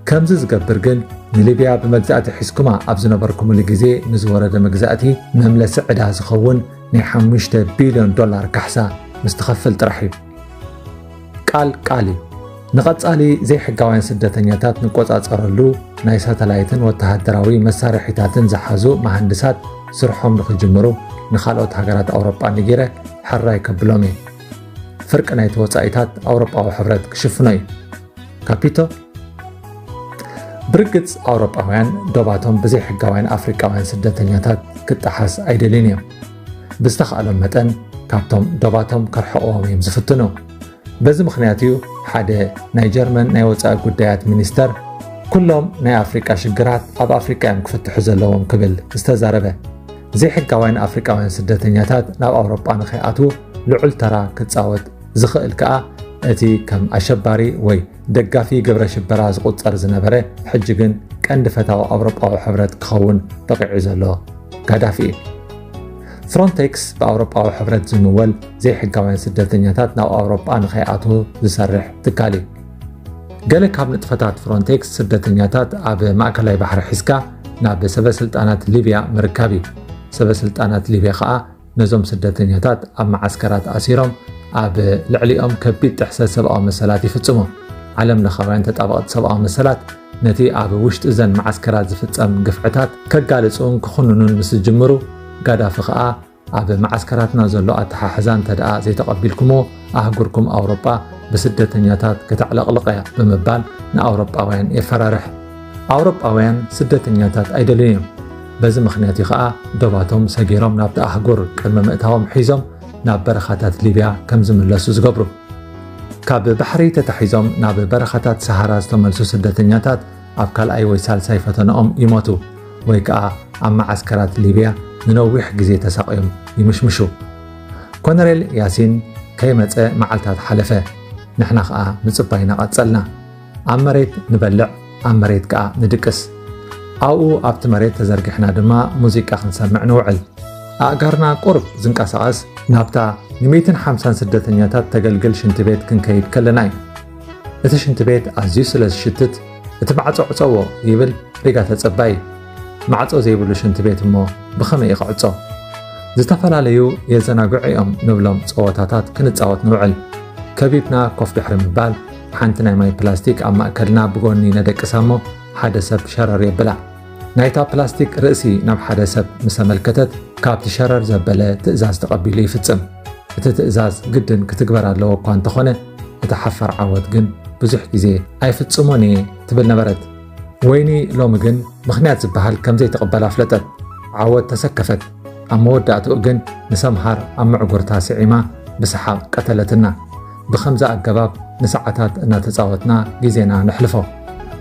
ከምዚ ዝገብር ግን ንሊብያ ብመግዛእቲ ሒዝኩማ ኣብ ዝነበርኩምሉ ግዜ ንዝወረደ መግዛእቲ መምለሲ ዕዳ ዝኸውን ናይ ሓሙሽተ ቢልዮን ዶላር ካሕሳ ምስ ትኸፍል ጥራሕ እዩ። ቃል ቃል እዩ። ንቐጻሊ ዘይሕጋውያን ስደተኛታት ንቆጻጸረሉ ናይ ሳተላይትን ወተሃደራዊ መሳርሒታትን ዝሓዙ መሃንድሳት ስርሖም ንኽጅምሩ ንኻልኦት ሃገራት ኣውሮጳ ነጊረ ሕራይ ከብሎም እየ። ፍርቂ ናይቲ ወጻኢታት ኣውሮጳዊ ሕብረት ክሽፍኖ እዩ። ካፒቶ። ብርግጽ ኣውሮጳውያን ዶባቶም ብዘይሕጋውያን ኣፍሪቃውያን ስደተኛታት ክጠሓስ ኣይደልዩን እዮም። ብዝተኻእሎም መጠን ካብቶም ዶባቶም ከርሕቕዎም እዮም ዝፍትኑ። በዚ ምኽንያት እዩ ሓደ ናይ ጀርመን ናይ ወጻኢ ጉዳያት ሚኒስተር፣ "ኩሎም ናይ ኣፍሪቃ ሽግራት ኣብ ኣፍሪቃ እዮም ክፍትሑ ዘለዎም" ክብል ዝተዛረበ። ዘይሕጋውያን ኣፍሪቃውያን ስደተኛታት ናብ ኣውሮጳ ንኸይኣትዉ ልዑል ተራ ክጻወት ዝኽእል ከኣ እቲ ከም ኣሸባሪ ወይ ደጋፊ ግብረ ሽበራ ዝቑጸር ዝነበረ፣ ሕጂ ግን ቀንዲ ፈታዊ ኣውሮጳዊ ሕብረት ክኸውን በቒዑ ዘሎ ጋዳፊ እዩ። ፍሮንቴክስ ብኣውሮጳዊ ሕብረት ዝምወል ዘይሕጋውያን ስደተኛታት ናብ ኣውሮጳ ንኸይኣትዉ ዝሰርሕ ትካል እዩ። ገለ ካብ ንጥፈታት ፍሮንቴክስ ስደተኛታት ኣብ ማእከላይ ባሕሪ ሒዝካ ናብ ሰበ ስልጣናት ሊብያ ምርካብ እዩ። ሰበ ስልጣናት ሊብያ ኸኣ ነዞም ስደተኛታት ኣብ መዓስከራት ኣሲሮም ኣብ ልዕሊኦም ከቢድ ጥሕሰት ሰብኣዊ መሰላት ይፍጽሙ። ዓለም ለኻውያን ተጣበቕቲ ሰብኣዊ መሰላት ነቲ ኣብ ውሽጢ እዘን መዓስከራት ዝፍጸም ግፍዕታት ከጋልጹን ክኹንኑን ምስ ዝጅምሩ፣ ጋዳፊ ኸኣ ኣብ መዓስከራትና ዘሎ ኣተሓሕዛ እንተ ደኣ ዘይተቐቢልኩሞ፣ ኣህጉርኩም ኣውሮጳ ብስደተኛታት ከተዕለቕልቕ እያ ብምባል ንኣውሮጳውያን የፈራርሕ። ኣውሮጳውያን ስደተኛታት ኣይደልዩን እዮም። በዚ ምኽንያት እዩ ኸኣ ዶባቶም ሰጊሮም ናብቲ ኣህጉር ቅድሚ ምእታዎም ሒዞም ናብ በረኻታት ሊብያ ከም ዝምለሱ ዝገብሩ። ካብ ባሕሪ ተታሒዞም ናብ በረኻታት ሰሃራ ዝተመልሱ ስደተኛታት ኣብ ካልኣይ ወይ ሳልሳይ ፈተናኦም ይሞቱ ወይ ከኣ ኣብ መዓስከራት ሊብያ ንነዊሕ ግዜ ተሳቕዮም ይምሽምሹ። ኮነሬል ያሲን ከይመጸ መዓልታት ሓለፈ። ንሕና ኸኣ ምጽባይና ቀጸልና። ኣብ መሬት ንበልዕ፣ ኣብ መሬት ከኣ ንድቅስ። ኣብኡ ኣብቲ መሬት ተዘርጊሕና ድማ ሙዚቃ ክንሰምዕ ንውዕል። ኣእጋርና ቁሩብ ዝንቀሳቐስ ናብታ ንሚእትን ሓምሳን ስደተኛታት ተገልግል ሽንቲ ቤት ክንከይድ ከለና እዩ። እቲ ሽንቲ ቤት ኣዝዩ ስለ ዝሽትት፣ "እቲ ማዕጾ ዕጸዎ" ይብል ሪጋ ተጸባይ። ማዕጾ ዘይብሉ ሽንቲ ቤት እሞ ብኸመይ እዩ ክዕጾ? ዝተፈላለዩ የዘናግዑ እዮም ንብሎም ጸወታታት ክንጻወት ንውዕል። ከቢብና ኮፍ ድሕሪ ምባል፣ ሓንቲ ናይ ማይ ፕላስቲክ ኣብ ማእከልና ብጎኒ ነደቅሳ እሞ ሓደ ሰብ ሸረር የብላ። ናይታ ፕላስቲክ ርእሲ ናብ ሓደ ሰብ ምስ ኣመልከተት፣ ካብቲ ሸረር ዘበለ ትእዛዝ ተቐቢሉ ይፍጽም። እቲ ትእዛዝ ግድን ክትግበር ኣለዎ እኳ እንተኾነ፣ እታ ሓፋር ዓወት ግን ብዙሕ ግዜ "ኣይፍጽሞን እየ" ትብል ነበረት። ወይኒ ሎሚ ግን ምኽንያት ዝበሃል ከም ዘይትቕበል ኣፍለጠት። ዓወት ተሰከፈት። ኣብ መወዳእትኡ ግን ንሰምሃር ኣብ ምዕጉርታ ስዒማ ብሰሓቕ ቀተለትና። ብኸምዚ ኣገባብ ንሰዓታት እናተጻወትና ግዜና ነሕልፎ።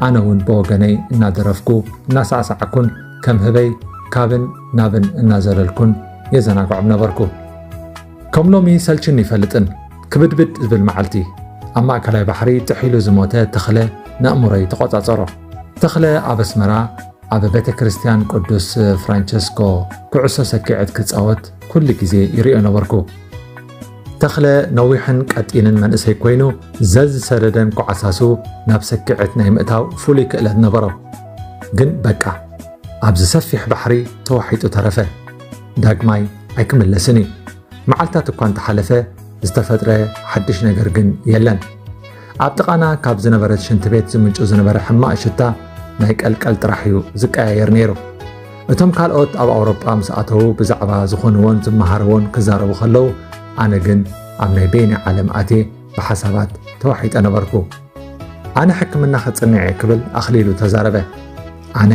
ኣነ እውን ብወገነይ እናደረፍኩ፣ እናሳዕሳዕኩን ከም ህበይ ካብን ናብን እናዘለልኩን የዘናግዖም ነበርኩ። ከም ሎሚ ሰልችኒ ይፈልጥን፣ ክብድብድ ዝብል መዓልቲ። ኣብ ማእከላይ ባሕሪ ጥሒሉ ዝሞተ ተኽለ ንኣእምሮይ ተቖጻጸሮ። ተኽለ ኣብ ኣስመራ ኣብ ቤተ ክርስቲያን ቅዱስ ፍራንቸስኮ ኩዕሶ ሰኪዐት ክጻወት ኩሉ ግዜ ይርእዮ ነበርኩ። ተኽለ ነዊሕን ቀጢንን መንእሰይ ኮይኑ፣ ዘዝሰደደን ኮዓሳሱ ናብ ሰኪዐት ናይ ምእታው ፍሉይ ክእለት ነበሮ። ግን በቃ፣ ኣብዚ ሰፊሕ ባሕሪ ተዋሒጡ ተረፈ። ዳግማይ ኣይክምለስን እዩ። መዓልታት እኳ እንተሓለፈ፣ ዝተፈጥረ ሓድሽ ነገር ግን የለን። ኣብ ጥቓና ካብ ዝነበረት ሽንቲ ቤት ዝምንጩ ዝነበረ ሕማቕ ሽታ ናይ ቀልቀል ጥራሕ እዩ ዝቀያየር ነይሩ። እቶም ካልኦት ኣብ ኣውሮጳ ምስ ኣተዉ ብዛዕባ ዝኾንዎን ዝመሃርዎን ክዛረቡ ከለዉ፣ ኣነ ግን ኣብ ናይ በይነይ ዓለም ኣትየ ብሓሳባት ተዋሒጠ ነበርኩ። "ኣነ ሕክምና ከጽንዕ እየ" ክብል ኣኽሊሉ ተዛረበ። "ኣነ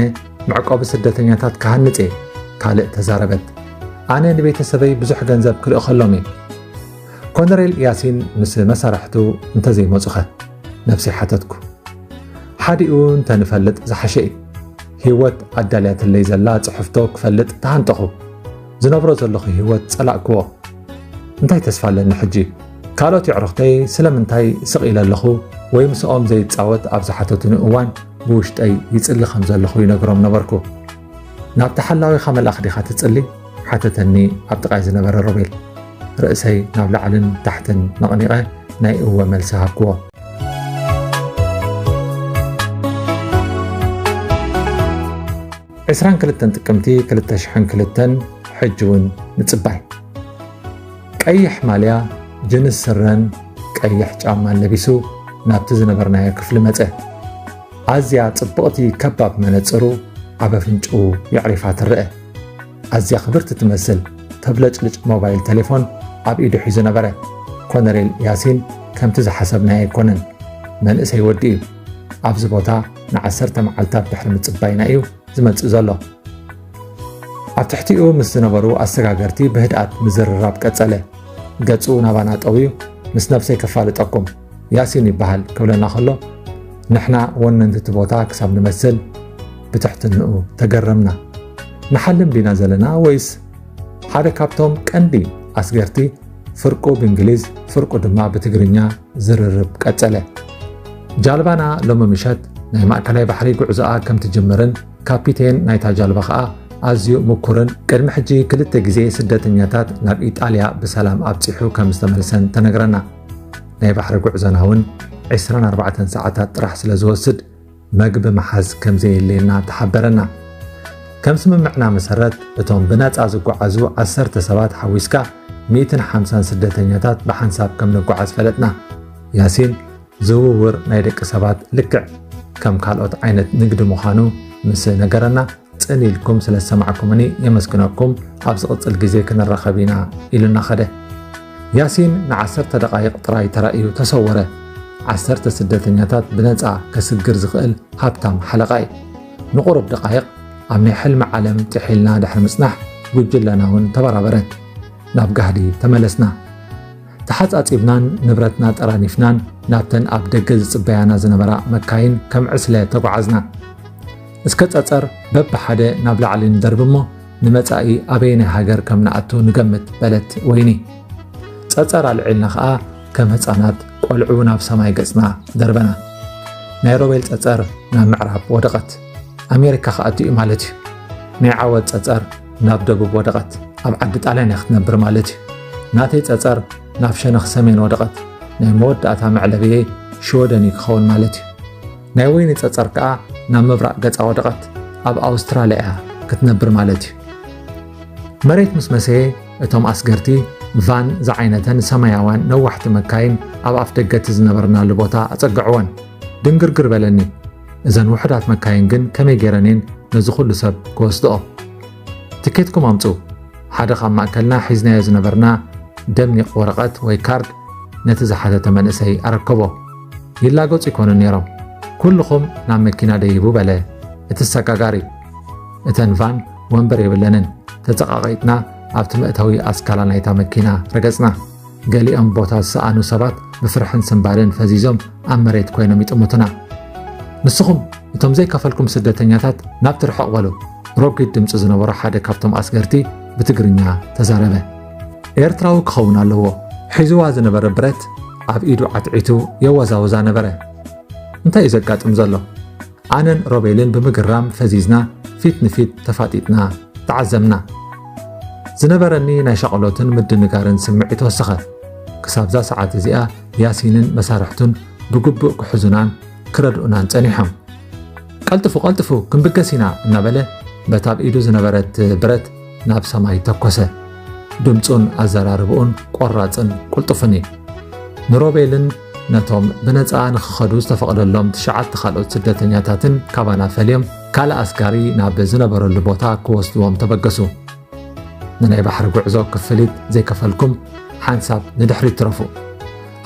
መዕቆቢ ስደተኛታት ክሃንጽ እየ" ካልእ ተዛረበት። "ኣነ ንቤተሰበይ ብዙሕ ገንዘብ ክልእኸሎም እየ" ኮነሬል ያሲን ምስ መሳርሕቱ እንተዘይመጹኸ? ነብሰይ ሓተትኩ። ሓዲኡ እንተ ንፈልጥ ዝሓሸ እዩ። ህይወት ኣዳልያትለይ ዘላ ጽሕፍቶ ክፈልጥ ተሃንጠኹ። ዝነብሮ ዘለኹ ህይወት ጸላእክዎ። እንታይ ተስፋ ኣለኒ ሕጂ? ካልኦት የዕሩኽተይ ስለምንታይ ስቕ ኢለ ኣለኹ ወይ ምስኦም ዘይጻወት ኣብ ዝሓተቱኒ እዋን ብውሽጠይ ይጽሊ ከም ዘለኹ ይነግሮም ነበርኩ። "ናብ ተሓላዊኻ መልኣኽ ዲኻ ትጽሊ?" ሓተተኒ ኣብ ጥቓይ ዝነበረ ሮቤል። ርእሰይ ናብ ላዕልን ታሕትን ነቕኒቐ ናይ እወ መልሲ ሃብክዎ። ዕስራን ክልተን ጥቅምቲ ክልተ ሽሕን ክልተን፣ ሕጂ እውን ምጽባይ። ቀይሕ ማልያ፣ ጅንስ ስረን ቀይሕ ጫማን ለቢሱ ናብቲ ዝነበርናዮ ክፍሊ መጸ። ኣዝያ ጽብቕቲ ከባብ መነጽሩ ኣብ ኣፍንጭኡ የዕሪፋ ትረአ። ኣዝያ ክብርቲ ትመስል ተብለጭልጭ ሞባይል ቴሌፎን ኣብ ኢዱ ሒዙ ነበረ። ኮነሬል ያሲን ከምቲ ዝሓሰብናዮ ኣይኮነን። መንእሰይ ወዲ እዩ። ኣብዚ ቦታ ንዓሰርተ መዓልታት ድሕሪ ምጽባይና እዩ ዝመጽእ ዘሎ። ኣብ ትሕቲኡ ምስ ዝነበሩ ኣሰጋገርቲ ብህድኣት ምዝርራብ ቀጸለ። ገጹ ናባና ጠውዩ፣ ምስ ነብሰይ ከፋልጠኩም፣ ያሲን ይበሃል ክብለና ከሎ፣ ንሕና ወነንቲ እቲ ቦታ ክሳብ ንመስል ብትሕትንኡ ተገረምና። ንሓልም ዲና ዘለና ወይስ ሓደ ካብቶም ቀንዲ ኣስገርቲ ፍርቁ ብእንግሊዝ ፍርቁ ድማ ብትግርኛ ዝርርብ ቀጸለ። ጃልባና ሎሚ ምሸት ናይ ማእከላይ ባሕሪ ጉዕዞኣ ከም ትጅምርን ካፒቴን ናይታ ጃልባ ኸኣ ኣዝዩ ምኩርን ቅድሚ ሕጂ ክልተ ግዜ ስደተኛታት ናብ ኢጣልያ ብሰላም ኣብጺሑ ከም ዝተመልሰን ተነግረና። ናይ ባሕሪ ጉዕዞና እውን ዕስራን ኣርባዕተን ሰዓታት ጥራሕ ስለ ዝወስድ መግቢ ምሓዝ ከም ዘየድልየና ተሓበረና። ከም ስምምዕና መሰረት እቶም ብነጻ ዝጓዓዙ ዓሰርተ ሰባት ሓዊስካ ሚእትን ሓምሳን ስደተኛታት ብሓንሳብ ከም ንጓዓዝ ፈለጥና። ያሲን ዝውውር ናይ ደቂ ሰባት ልክዕ ከም ካልኦት ዓይነት ንግዲ ምዃኑ ምስ ነገረና ጽን ኢልኩም ስለ ዝሰማዕኩምኒ የመስግነኩም፣ ኣብ ዝቕጽል ግዜ ክንራኸብ ኢና ኢሉና ኸደ። ያሲን ንዓሰርተ ደቓይቕ ጥራይ ተራእዩ ተሰወረ። ዓሰርተ ስደተኛታት ብነጻ ከስግር ዝኽእል ሃብታም ሓለቓ እዩ። ንቑሩብ ደቓይቕ ኣብ ናይ ሕልሚ ዓለም ጥሒልና ድሕሪ ምጽናሕ ጉጅለና እውን ተበራበረ። ናብ ጋህዲ ተመለስና። ተሓጻጺብናን ንብረትና ጠራኒፍናን ናብተን ኣብ ደገ ዝጽበያና ዝነበራ መካይን ከም ዕስለ ተጓዓዝና። እስከ ጸጸር በብሓደ ናብ ላዕሊ ንደርብ እሞ ንመጻኢ ኣበየናይ ሃገር ከም ንኣቱ ንገምት በለት ወይኒ። ጸጸር ኣልዒልና ኸኣ ከም ህጻናት ቆልዑ ናብ ሰማይ ገጽና ደርበና። ናይ ሮቤል ጸጸር ናብ ምዕራብ ወደቐት። ኣሜሪካ ክኣቱ እዩ ማለት እዩ። ናይ ዓወት ጸጸር ናብ ደቡብ ወደቐት። ኣብ ዓዲ ጣልያን እያ ክትነብር ማለት እዩ። ናተይ ጸጸር ናብ ሸነኽ ሰሜን ወደቐት። ናይ መወዳእታ መዕለብየይ ሽወደን እዩ ክኸውን ማለት እዩ። ናይ ወይኒ ጸጸር ከኣ ናብ ምብራቕ ገጻ ወደቐት። ኣብ ኣውስትራልያ እያ ክትነብር ማለት እዩ። መሬት ምስ መሰየ እቶም ኣስገርቲ ቫን ዝዓይነተን ሰማያውያን ነዋሕቲ መካይን ኣብ ኣፍ ደገ እቲ ዝነበርናሉ ቦታ ኣጸግዕወን። ድንግርግር በለኒ። እዘን ውሑዳት መካይን ግን ከመይ ገይረን እየን ነዚ ኩሉ ሰብ ክወስድኦ? ትኬትኩም ኣምጹ። ሓደ ካብ ማእከልና ሒዝናዮ ዝነበርና ደሚቕ ወረቐት ወይ ካርድ ነቲ ዝሓተተ መንእሰይ ኣረከቦ። ይላገጹ ይኮኑ ነይሮም። ኩልኹም ናብ መኪና ደይቡ በለ እቲ ሰጋጋሪ። እተን ቫን ወንበር የብለንን። ተጸቓቒጥና ኣብቲ መእተዊ ኣስካላ ናይታ መኪና ረገጽና። ገሊኦም ቦታ ዝሰኣኑ ሰባት ብፍርሕን ስንባድን ፈዚዞም ኣብ መሬት ኮይኖም ይጥምቱና። ንስኹም እቶም ዘይከፈልኩም ስደተኛታት ናብቲ ርሕቕ በሉ። ረጒድ ድምጺ ዝነበሮ ሓደ ካብቶም ኣስገርቲ ብትግርኛ ተዛረበ። ኤርትራዊ ክኸውን ኣለዎ። ሒዝዋ ዝነበረ ብረት ኣብ ኢዱ ዓትዒቱ የወዛውዛ ነበረ። እንታይ እዩ ዘጋጥም ዘሎ? ኣነን ሮቤልን ብምግራም ፈዚዝና ፊት ንፊት ተፋጢጥና ተዓዘምና። ዝነበረኒ ናይ ሻቕሎትን ምድንጋርን ስምዒት ወሰኸ። ክሳብዛ ሰዓት እዚኣ ያሲንን መሳርሕቱን ብግቡእ ክሕዙናን ክረድኡናን ጸኒሖም። "ቀልጥፉ፣ ቀልጥፉ፣ ክንብገስ ኢና" እናበለ በታ ኣብ ኢዱ ዝነበረት ብረት ናብ ሰማይ ተኮሰ። ድምጹን ኣዘራርብኡን ቆራጽን ቅልጡፍን እዩ። ንሮቤልን ነቶም ብነጻ ንኽኸዱ ዝተፈቕደሎም ትሽዓተ ካልኦት ስደተኛታትን ካባና ፈልዮም ካልእ ኣስጋሪ ናብ ዝነበረሉ ቦታ ክወስድዎም ተበገሱ። ንናይ ባሕሪ ጉዕዞ ክፍሊት ዘይከፈልኩም ሓንሳብ ንድሕሪት ትረፉ።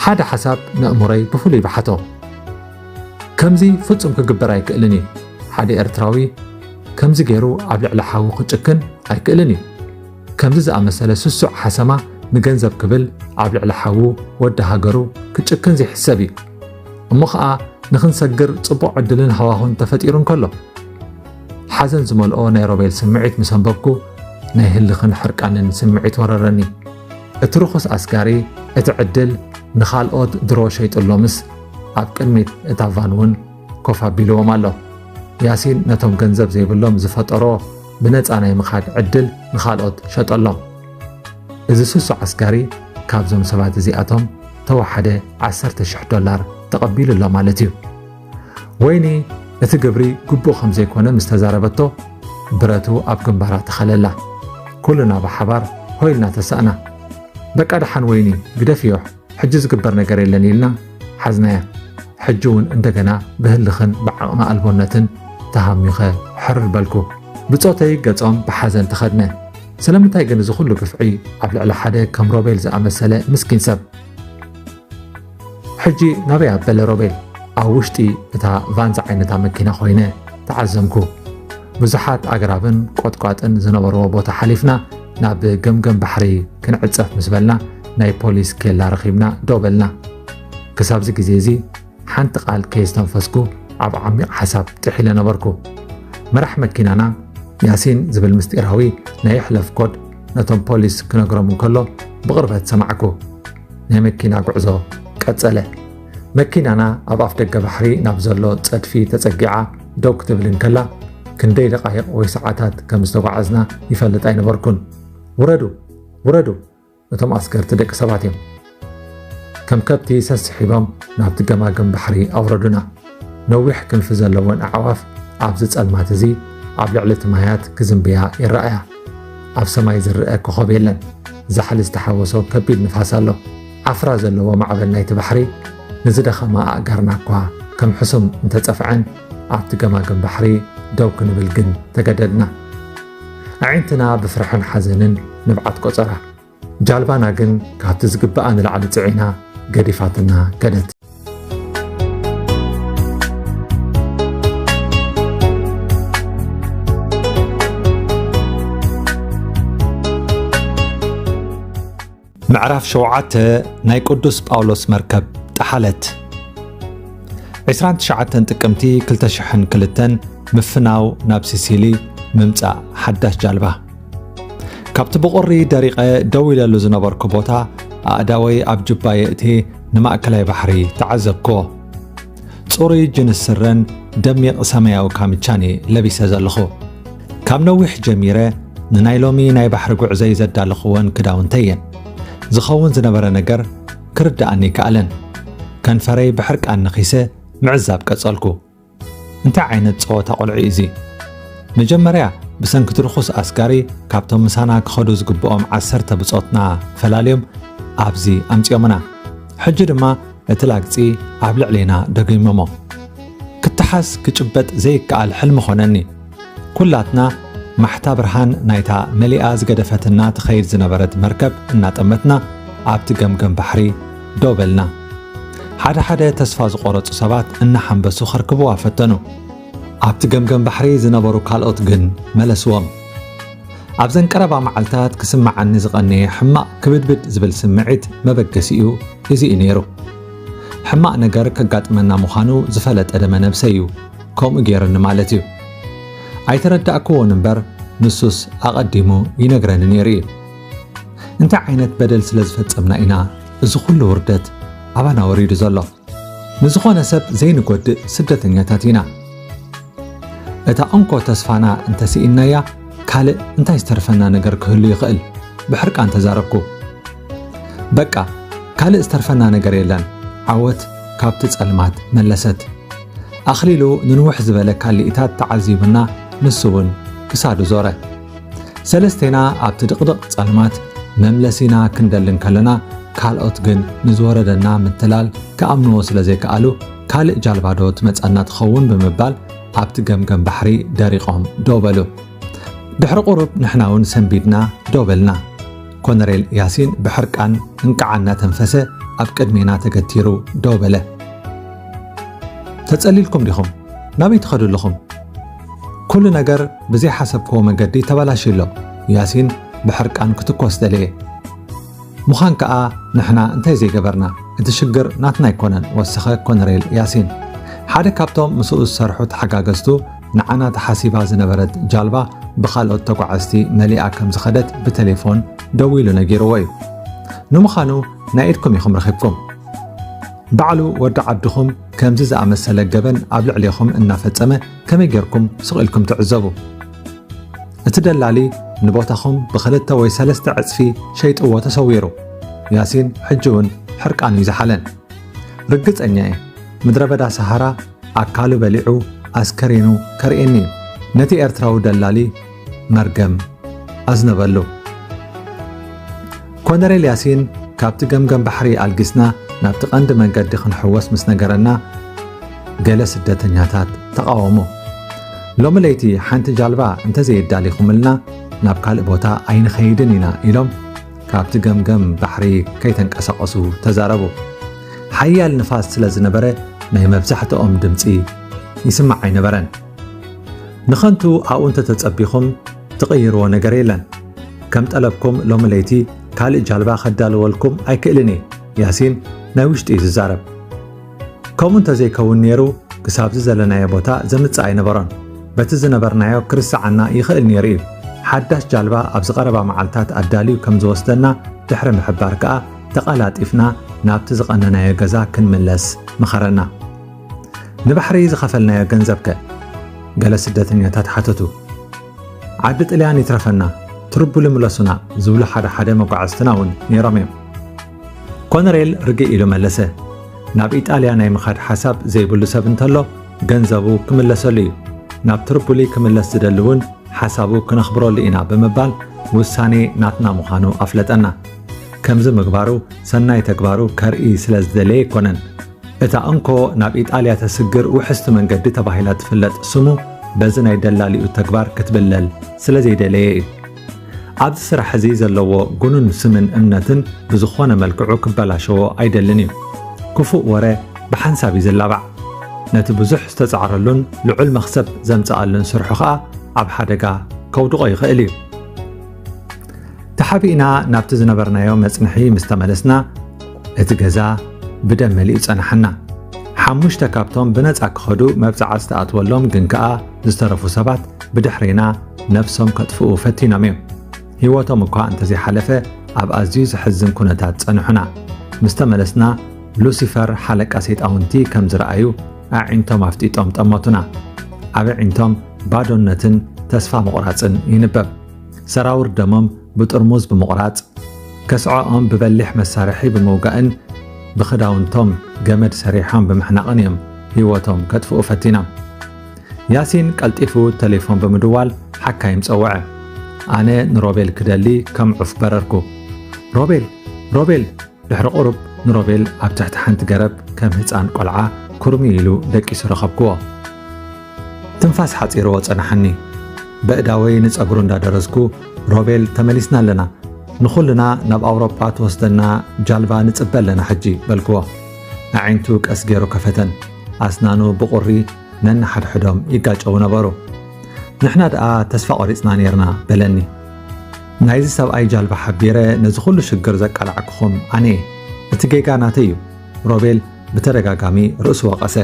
ሓደ ሓሳብ ነእምሮይ ብፍሉይ በሓቶ። ከምዚ ፍጹም ክግበር ኣይክእልን እዩ። ሓደ ኤርትራዊ ከምዚ ገይሩ ኣብ ልዕሊ ሓዉ ክጭክን ኣይክእልን እዩ። ከምዚ ዝኣመሰለ ስሱዕ ሓሰማ ንገንዘብ ክብል ኣብ ልዕሊ ሓዉ ወዲ ሃገሩ ክጭክን ዘይሕሰብ እዩ። እሞ ኸኣ ንኽንሰግር ጽቡቕ ዕድልን ሃዋሁን ተፈጢሩ እንከሎ። ሓዘን ዝመልኦ ናይ ሮቤል ስምዒት ምስ ኣንበብኩ፣ ናይ ህልኽን ሕርቃንን ስምዒት ወረረኒ። እቲ ርኹስ ኣስጋሪ እቲ ዕድል ንኻልኦት ድሮ ሸይጡሎምስ ኣብ ቅድሚት እታ ቫን እውን ኮፍ ኣቢልዎም ኣሎ። ያሲን ነቶም ገንዘብ ዘይብሎም ዝፈጠሮ ብነጻ ናይ ምኻድ ዕድል ንኻልኦት ሸጠሎም። እዚ ስሱዕ ኣስጋሪ ካብዞም ሰባት እዚኣቶም ተወሓደ ዓሰርተ ሽሕ ዶላር ተቐቢሉ ኣሎ ማለት እዩ። ወይኒ እቲ ግብሪ ግቡእ ከም ዘይኮነ ምስ ተዛረበቶ፣ ብረቱ ኣብ ግንባራ ተኸለላ። ኩልና ብሓባር ሆይ ኢልና ተሳእና። "በቃ ደሓን ወይኒ፣ ግደፍዮ፣ ሕጂ ዝግበር ነገር የለን" ኢልና ሓዝናያ። ሕጂ እውን እንደገና ብህልኽን ብዓቕሚ ኣልቦነትን ተሃሚኸ ሕርር በልኩ። ብጾተይ ገጾም ብሓዘን ተኸድነ። ስለምንታይ ግን እዚ ኩሉ ግፍዒ ኣብ ልዕሊ ሓደ ከም ሮቤል ዝኣመሰለ ምስኪን ሰብ? ሕጂ ናበይ ኣበለ ሮቤል? ኣብ ውሽጢ እታ ቫን ዝዓይነታ መኪና ኮይነ ተዓዘምኩ። ብዙሓት ኣግራብን ቆጥቋጥን ዝነበርዎ ቦታ ሓሊፍና ናብ ገምገም ባሕሪ ክንዕጸፍ ምስ በልና፣ ናይ ፖሊስ ኬላ ረኺብና ደው በልና። ክሳብዚ ግዜ እዚ ሓንቲ ቃል ከየስተንፈስኩ ኣብ ዓሚቕ ሓሳብ ጥሒለ ነበርኩ። መራሕ መኪናና ያሲን ዝብል ምስጢራዊ ናይ ይሕለፍ ኮድ ነቶም ፖሊስ ክነግሮም እንከሎ ብቕርበት ሰማዕኩ። ናይ መኪና ጉዕዞ ቀጸለ። መኪናና ኣብ ኣፍ ደገ ባሕሪ ናብ ዘሎ ጸድፊ ተጸጊዓ ደው ክትብል እንከላ፣ ክንደይ ደቓይቕ ወይ ሰዓታት ከም ዝተጓዓዝና ይፈልጥ ኣይነበርኩን። "ውረዱ! ውረዱ!" እቶም ኣስገርቲ ደቂ ሰባት እዮም። ከም ከብቲ ሰስሒቦም ናብቲ ገማግም ባሕሪ ኣውረዱና። ነዊሕ ክንፊ ዘለወን ኣዕዋፍ ኣብዚ ጸልማት እዚ ኣብ ልዕሊ እቲ ማያት ክዝንብያ ይረኣያ። ኣብ ሰማይ ዝረአ ኮኸብ የለን። ዛሕሊ ዝተሓወሶ ከቢድ ንፋስ ኣሎ። ዓፍራ ዘለዎ ማዕበል ናይቲ ባሕሪ ንዝደኸማ ኣእጋርና እኳ ከም ሕሱም እንተጸፍዐን፣ ኣብቲ ገማግም ባሕሪ ደው ክንብል ግን ተገደድና። ኣዒንትና ብፍርሕን ሓዘንን ንብዓት ቆጸራ። ጃልባና ግን ካብቲ ዝግብኣ ንላዕሊ ጽዒና ገዲፋትና ከደት። ምዕራፍ ሸውዓተ። ናይ ቅዱስ ጳውሎስ መርከብ ጠሓለት። ዕስራን ትሽዓተን ጥቅምቲ ክልተ ሽሕን ክልተን። ምፍናው ናብ ሲሲሊ፣ ምምጻእ ሓዳሽ ጃልባ። ካብቲ ብቑሪ ደሪቐ ደው ኢለሉ ዝነበርኩ ቦታ፣ ኣእዳወይ ኣብ ጁባየ እትየ ንማእከላይ ባሕሪ ተዓዘብክዎ። ጽሩይ ጅንስ ስረን ደሚቕ ሰማያዊ ካምቻን እየ ለቢሰ ዘለኹ። ካብ ነዊሕ ጀሚረ ንናይ ሎሚ ናይ ባሕሪ ጉዕዞይ ዘዳለኽወን ክዳውንተይ እየን። ዝኸውን ዝነበረ ነገር ክርድኣኒ ኣይከኣለን። ከንፈረይ ብሕርቃን ነኺሰ ምዕዛብ ቀጸልኩ። እንታይ ዓይነት ጸወታ ቆልዑ እዩ እዚ? መጀመርያ፣ ብሰንኪ እቲ ርኹስ ኣስጋሪ ካብቶም ምሳና ክኸዱ ዝግብኦም ዓሰርተ ብጾትና ፈላልዮም ኣብዚ ኣምጺኦምና። ሕጂ ድማ እቲ ላግጺ ኣብ ልዕሌና ደጊሞሞ። ክተሓዝ ክጭበጥ ዘይከኣል ሕልሚ ኾነኒ። ኩላትና ማሕታ ብርሃን ናይታ መሊኣ ዝገደፈትና ትኸይድ ዝነበረት መርከብ እናጠመትና ኣብቲ ገምገም ባሕሪ ደው በልና። ሓደ ሓደ ተስፋ ዝቖረጹ ሰባት እናሓንበሱ ከርክብዋ ፈተኑ። ኣብቲ ገምገም ባሕሪ ዝነበሩ ካልኦት ግን መለስዎም። ኣብዘን ቀረባ መዓልታት ክስምዓኒ ዝቐነየ ሕማቕ ክብድብድ ዝብል ስምዒት መበገሲኡ እዚ እዩ ነይሩ። ሕማቕ ነገር ከጋጥመና ምዃኑ ዝፈለጠ ደመ ነብሰይ እዩ ከምኡ ገይሩኒ ማለት እዩ። ኣይተረዳእክዎን እምበር ንሱስ ኣቐዲሙ ይነግረኒ ነይሩ እዩ። እንታይ ዓይነት በደል ስለ ዝፈጸምና ኢና እዚ ኩሉ ውርደት ኣባና ወሪዱ ዘሎ? ንዝኾነ ሰብ ዘይንጎድእ ስደተኛታት ኢና። እታ እንኮ ተስፋና እንተስኢንናያ ካልእ እንታይ ዝተርፈና ነገር ክህሉ ይኽእል? ብሕርቃን ተዛረብኩ። በቃ ካልእ ዝተርፈና ነገር የለን፣ ዓወት ካብቲ ጸልማት መለሰት። ኣኽሊሉ ንንውሕ ዝበለ ካልኢታት ተዓዚቡና ንሱ እውን ክሳዱ ዞረ። ሰለስቴና ኣብቲ ድቕድቕ ጸልማት መምለሲና ክንደሊ እንከለና፣ ካልኦት ግን ንዝወረደና ምትላል ክኣምንዎ ስለ ዘይከኣሉ፣ ካልእ ጃልባ ዶ ትመጸና ትኸውን ብምባል ኣብቲ ገምገም ባሕሪ ደሪቖም ደው በሉ። ድሕሪ ቁሩብ ንሕና እውን ሰንቢድና ደው በልና። ኮነሬል ያሲን ብሕርቃን እንቃዓ እናተንፈሰ ኣብ ቅድሜና ተገቲሩ ደው በለ። ተጸሊልኩም ዲኹም? ናበይ ትኸዱ ኣለኹም? ኩሉ ነገር ብዘይሓሰብክዎ መገዲ ተበላሽዩ ኣሎ። ያሲን ብሕርቃን ክትኮስ ደለየ። ምዃን ከኣ ንሕና እንታይ ዘይገበርና? እቲ ሽግር ናትና ኣይኮነን፣ ወሰኸ ኮነሬል ያሲን። ሓደ ካብቶም ምስኡ ዝሰርሑ ተሓጋገዝቱ ንዓና ተሓሲባ ዝነበረት ጃልባ ብኻልኦት ተጓዓዝቲ መሊኣ ከም ዝኸደት ብቴሌፎን ደዊሉ ነጊርዎ እዩ። ንምዃኑ ናይ ኢድኩም ኢኹም ረኺብኩም። ባዕሉ ወዲ ዓድኹም ከምዚ ዝኣመሰለ ገበን ኣብ ልዕሌኹም እናፈጸመ ከመይ ጌርኩም ስቕ ኢልኩም ትዕዘቡ? እቲ ደላሊ ንቦታኹም ብኽልተ ወይ ሰለስተ ዕጽፊ ሸይጥዎ ተሰዊሩ። ያሲን ሕጂ እውን ሕርቃኑ እዩ ዝሓለን። ርግጸኛ እየ፣ ምድረ በዳ ሰሃራ ኣካሉ በሊዑ ኣስከሬኑ ከርእየኒ እዩ። ነቲ ኤርትራዊ ደላሊ መርገም ኣዝነበሉ። ኮነሬል ያሲን፣ ካብቲ ገምገም ባሕሪ ኣልጊስና ናብቲ ቀንዲ መንገዲ ክንሕወስ ምስ ነገረና፣ ገለ ስደተኛታት ተቓወሙ። ሎሚ ለይቲ ሓንቲ ጃልባ እንተዘየዳሊኹምልና ናብ ካልእ ቦታ ኣይንኸይድን ኢና ኢሎም ካብቲ ገምገም ባሕሪ ከይተንቀሳቐሱ ተዛረቡ። ሓያል ንፋስ ስለ ዝነበረ ናይ መብዛሕትኦም ድምጺ ይስማዕ ኣይነበረን። ንኸንቱ ኣብኡ እንተተጸቢኹም ትቕይርዎ ነገር የለን። ከም ጠለብኩም ሎሚ ለይቲ ካልእ ጃልባ ከዳልወልኩም ኣይክእልን እየ፣ ያሲን ናይ ውሽጢ እዩ ዝዛረብ። ከምኡ እንተዘይከውን ነይሩ ክሳብዚ ዘለናዮ ቦታ ዘምጽእ ኣይነበሮን። በቲ ዝነበርናዮ ክርስዓና ይኽእል ነይሩ እዩ። ሓዳሽ ጃልባ ኣብዚ ቀረባ መዓልታት ኣዳልዩ ከም ዝወስደና ድሕሪ ምሕባር ከኣ ተቐላጢፍና ናብቲ ዝቐነናዮ ገዛ ክንምለስ መኸረና። ንባሕሪ ዝኸፈልናዮ ገንዘብ ከ? ገለ ስደተኛታት ሓተቱ። ዓዲ ጥልያን ይትረፈና፣ ትርቡሊ ምለሱና ዝብሉ ሓደ ሓደ መጓዕዝትና እውን ነይሮም እዮም። ኮነሬል ርግእ ኢሉ መለሰ። ናብ ኢጣልያ ናይ ምኻድ ሓሳብ ዘይብሉ ሰብ እንተሎ ገንዘቡ ክምለሰሉ እዩ። ናብ ትርቡሊ ክምለስ ዝደሊ እውን ሓሳቡ ክነኽብረሉ ኢና ብምባል ውሳኔ ናትና ምዃኑ ኣፍለጠና። ከምዚ ምግባሩ ሰናይ ተግባሩ ከርኢ ስለ ዝደለየ ኣይኮነን። እታ እንኮ ናብ ኢጣልያ ተስግር ውሕስቲ መንገዲ ተባሂላ ትፍለጥ ስሙ በዚ ናይ ደላሊኡ ተግባር ክትብለል ስለ ዘይደለየ እዩ። ኣብዚ ስራሕ እዚ ዘለዎ ጉኑን ስምን እምነትን ብዝኾነ መልክዑ ክበላሸዎ ኣይደልን እዩ። ክፉእ ወረ ብሓንሳብ እዩ ዝላባዕ። ነቲ ብዙሕ ዝተጻዕረሉን ልዑል መኽሰብ ዘምጽኣሉን ስርሑ ኸኣ ኣብ ሓደጋ ከውድቖ ይኽእል እዩ። ተሓቢእና ናብቲ ዝነበርናዮ መጽንሒ ምስ ተመለስና፣ እቲ ገዛ ብደም መሊኡ ጸናሓና። ሓሙሽተ ካብቶም ብነጻ ክኸዱ መብጽዓ ዝተኣትወሎም ግን ከኣ ዝተረፉ ሰባት ብድሕሬና ነፍሶም ከጥፍኡ ፈቲኖም እዮም። ህይወቶም እኳ እንተዘይሓለፈ ኣብ ኣዝዩ ዘሕዝን ኩነታት ጸንሑና። ምስ ተመለስና ሉሲፈር ሓለቃ ሰይጣውንቲ ከም ዝረኣዩ ኣዒንቶም ኣፍጢጦም ጠመቱና። ኣብ ኣዒንቶም ባዶነትን ተስፋ ምቑራጽን ይንበብ። ሰራውር ደሞም ብጥርሙዝ ብምቑራጽ፣ ከስዐኦም ብበሊሕ መሳርሒ ብምውጋእን ብኽዳውንቶም ገመድ ሰሪሖም ብምሕናቕን እዮም ህይወቶም ከጥፍኡ ፈቲኖም። ያሲን ቀልጢፉ ተሌፎን ብምድዋል ሓካይም ጸውዐ። ኣነ ንሮቤል ክደሊ ከም ዑፍ በረርኩ። "ሮቤል! ሮቤል!" ድሕሪ ቁሩብ ንሮቤል ኣብ ትሕቲ ሓንቲ ገረብ ከም ህጻን ቆልዓ ኩርሚ ኢሉ ደቂሱ ረኸብክዎ። ትንፋስ ሓጺርዎ ጸናሓኒ። በእዳወይ ንጸጉሩ እንዳደረዝኩ፣ "ሮቤል፣ ተመሊስና ኣለና። ንኹልና ናብ ኣውሮጳ ትወስደና ጃልባ ንጽበ ኣለና ሕጂ" በልክዎ። ኣዒንቱ ቀስ ገይሩ ከፈተን። ኣስናኑ ብቑሪ ነንሓድሕዶም ይጋጨዉ ነበሩ። "ንሕና ደኣ ተስፋ ቆሪጽና ኔርና" በለኒ። "ናይዚ ሰብኣይ ጃልባ ሓቢረ ነዚ ኩሉ ሽግር ዘቃላዕኩኹም ኣነ እየ። እቲ ጌጋ ናተይ እዩ" ሮቤል ብተደጋጋሚ ርእሱ ወቐሰ።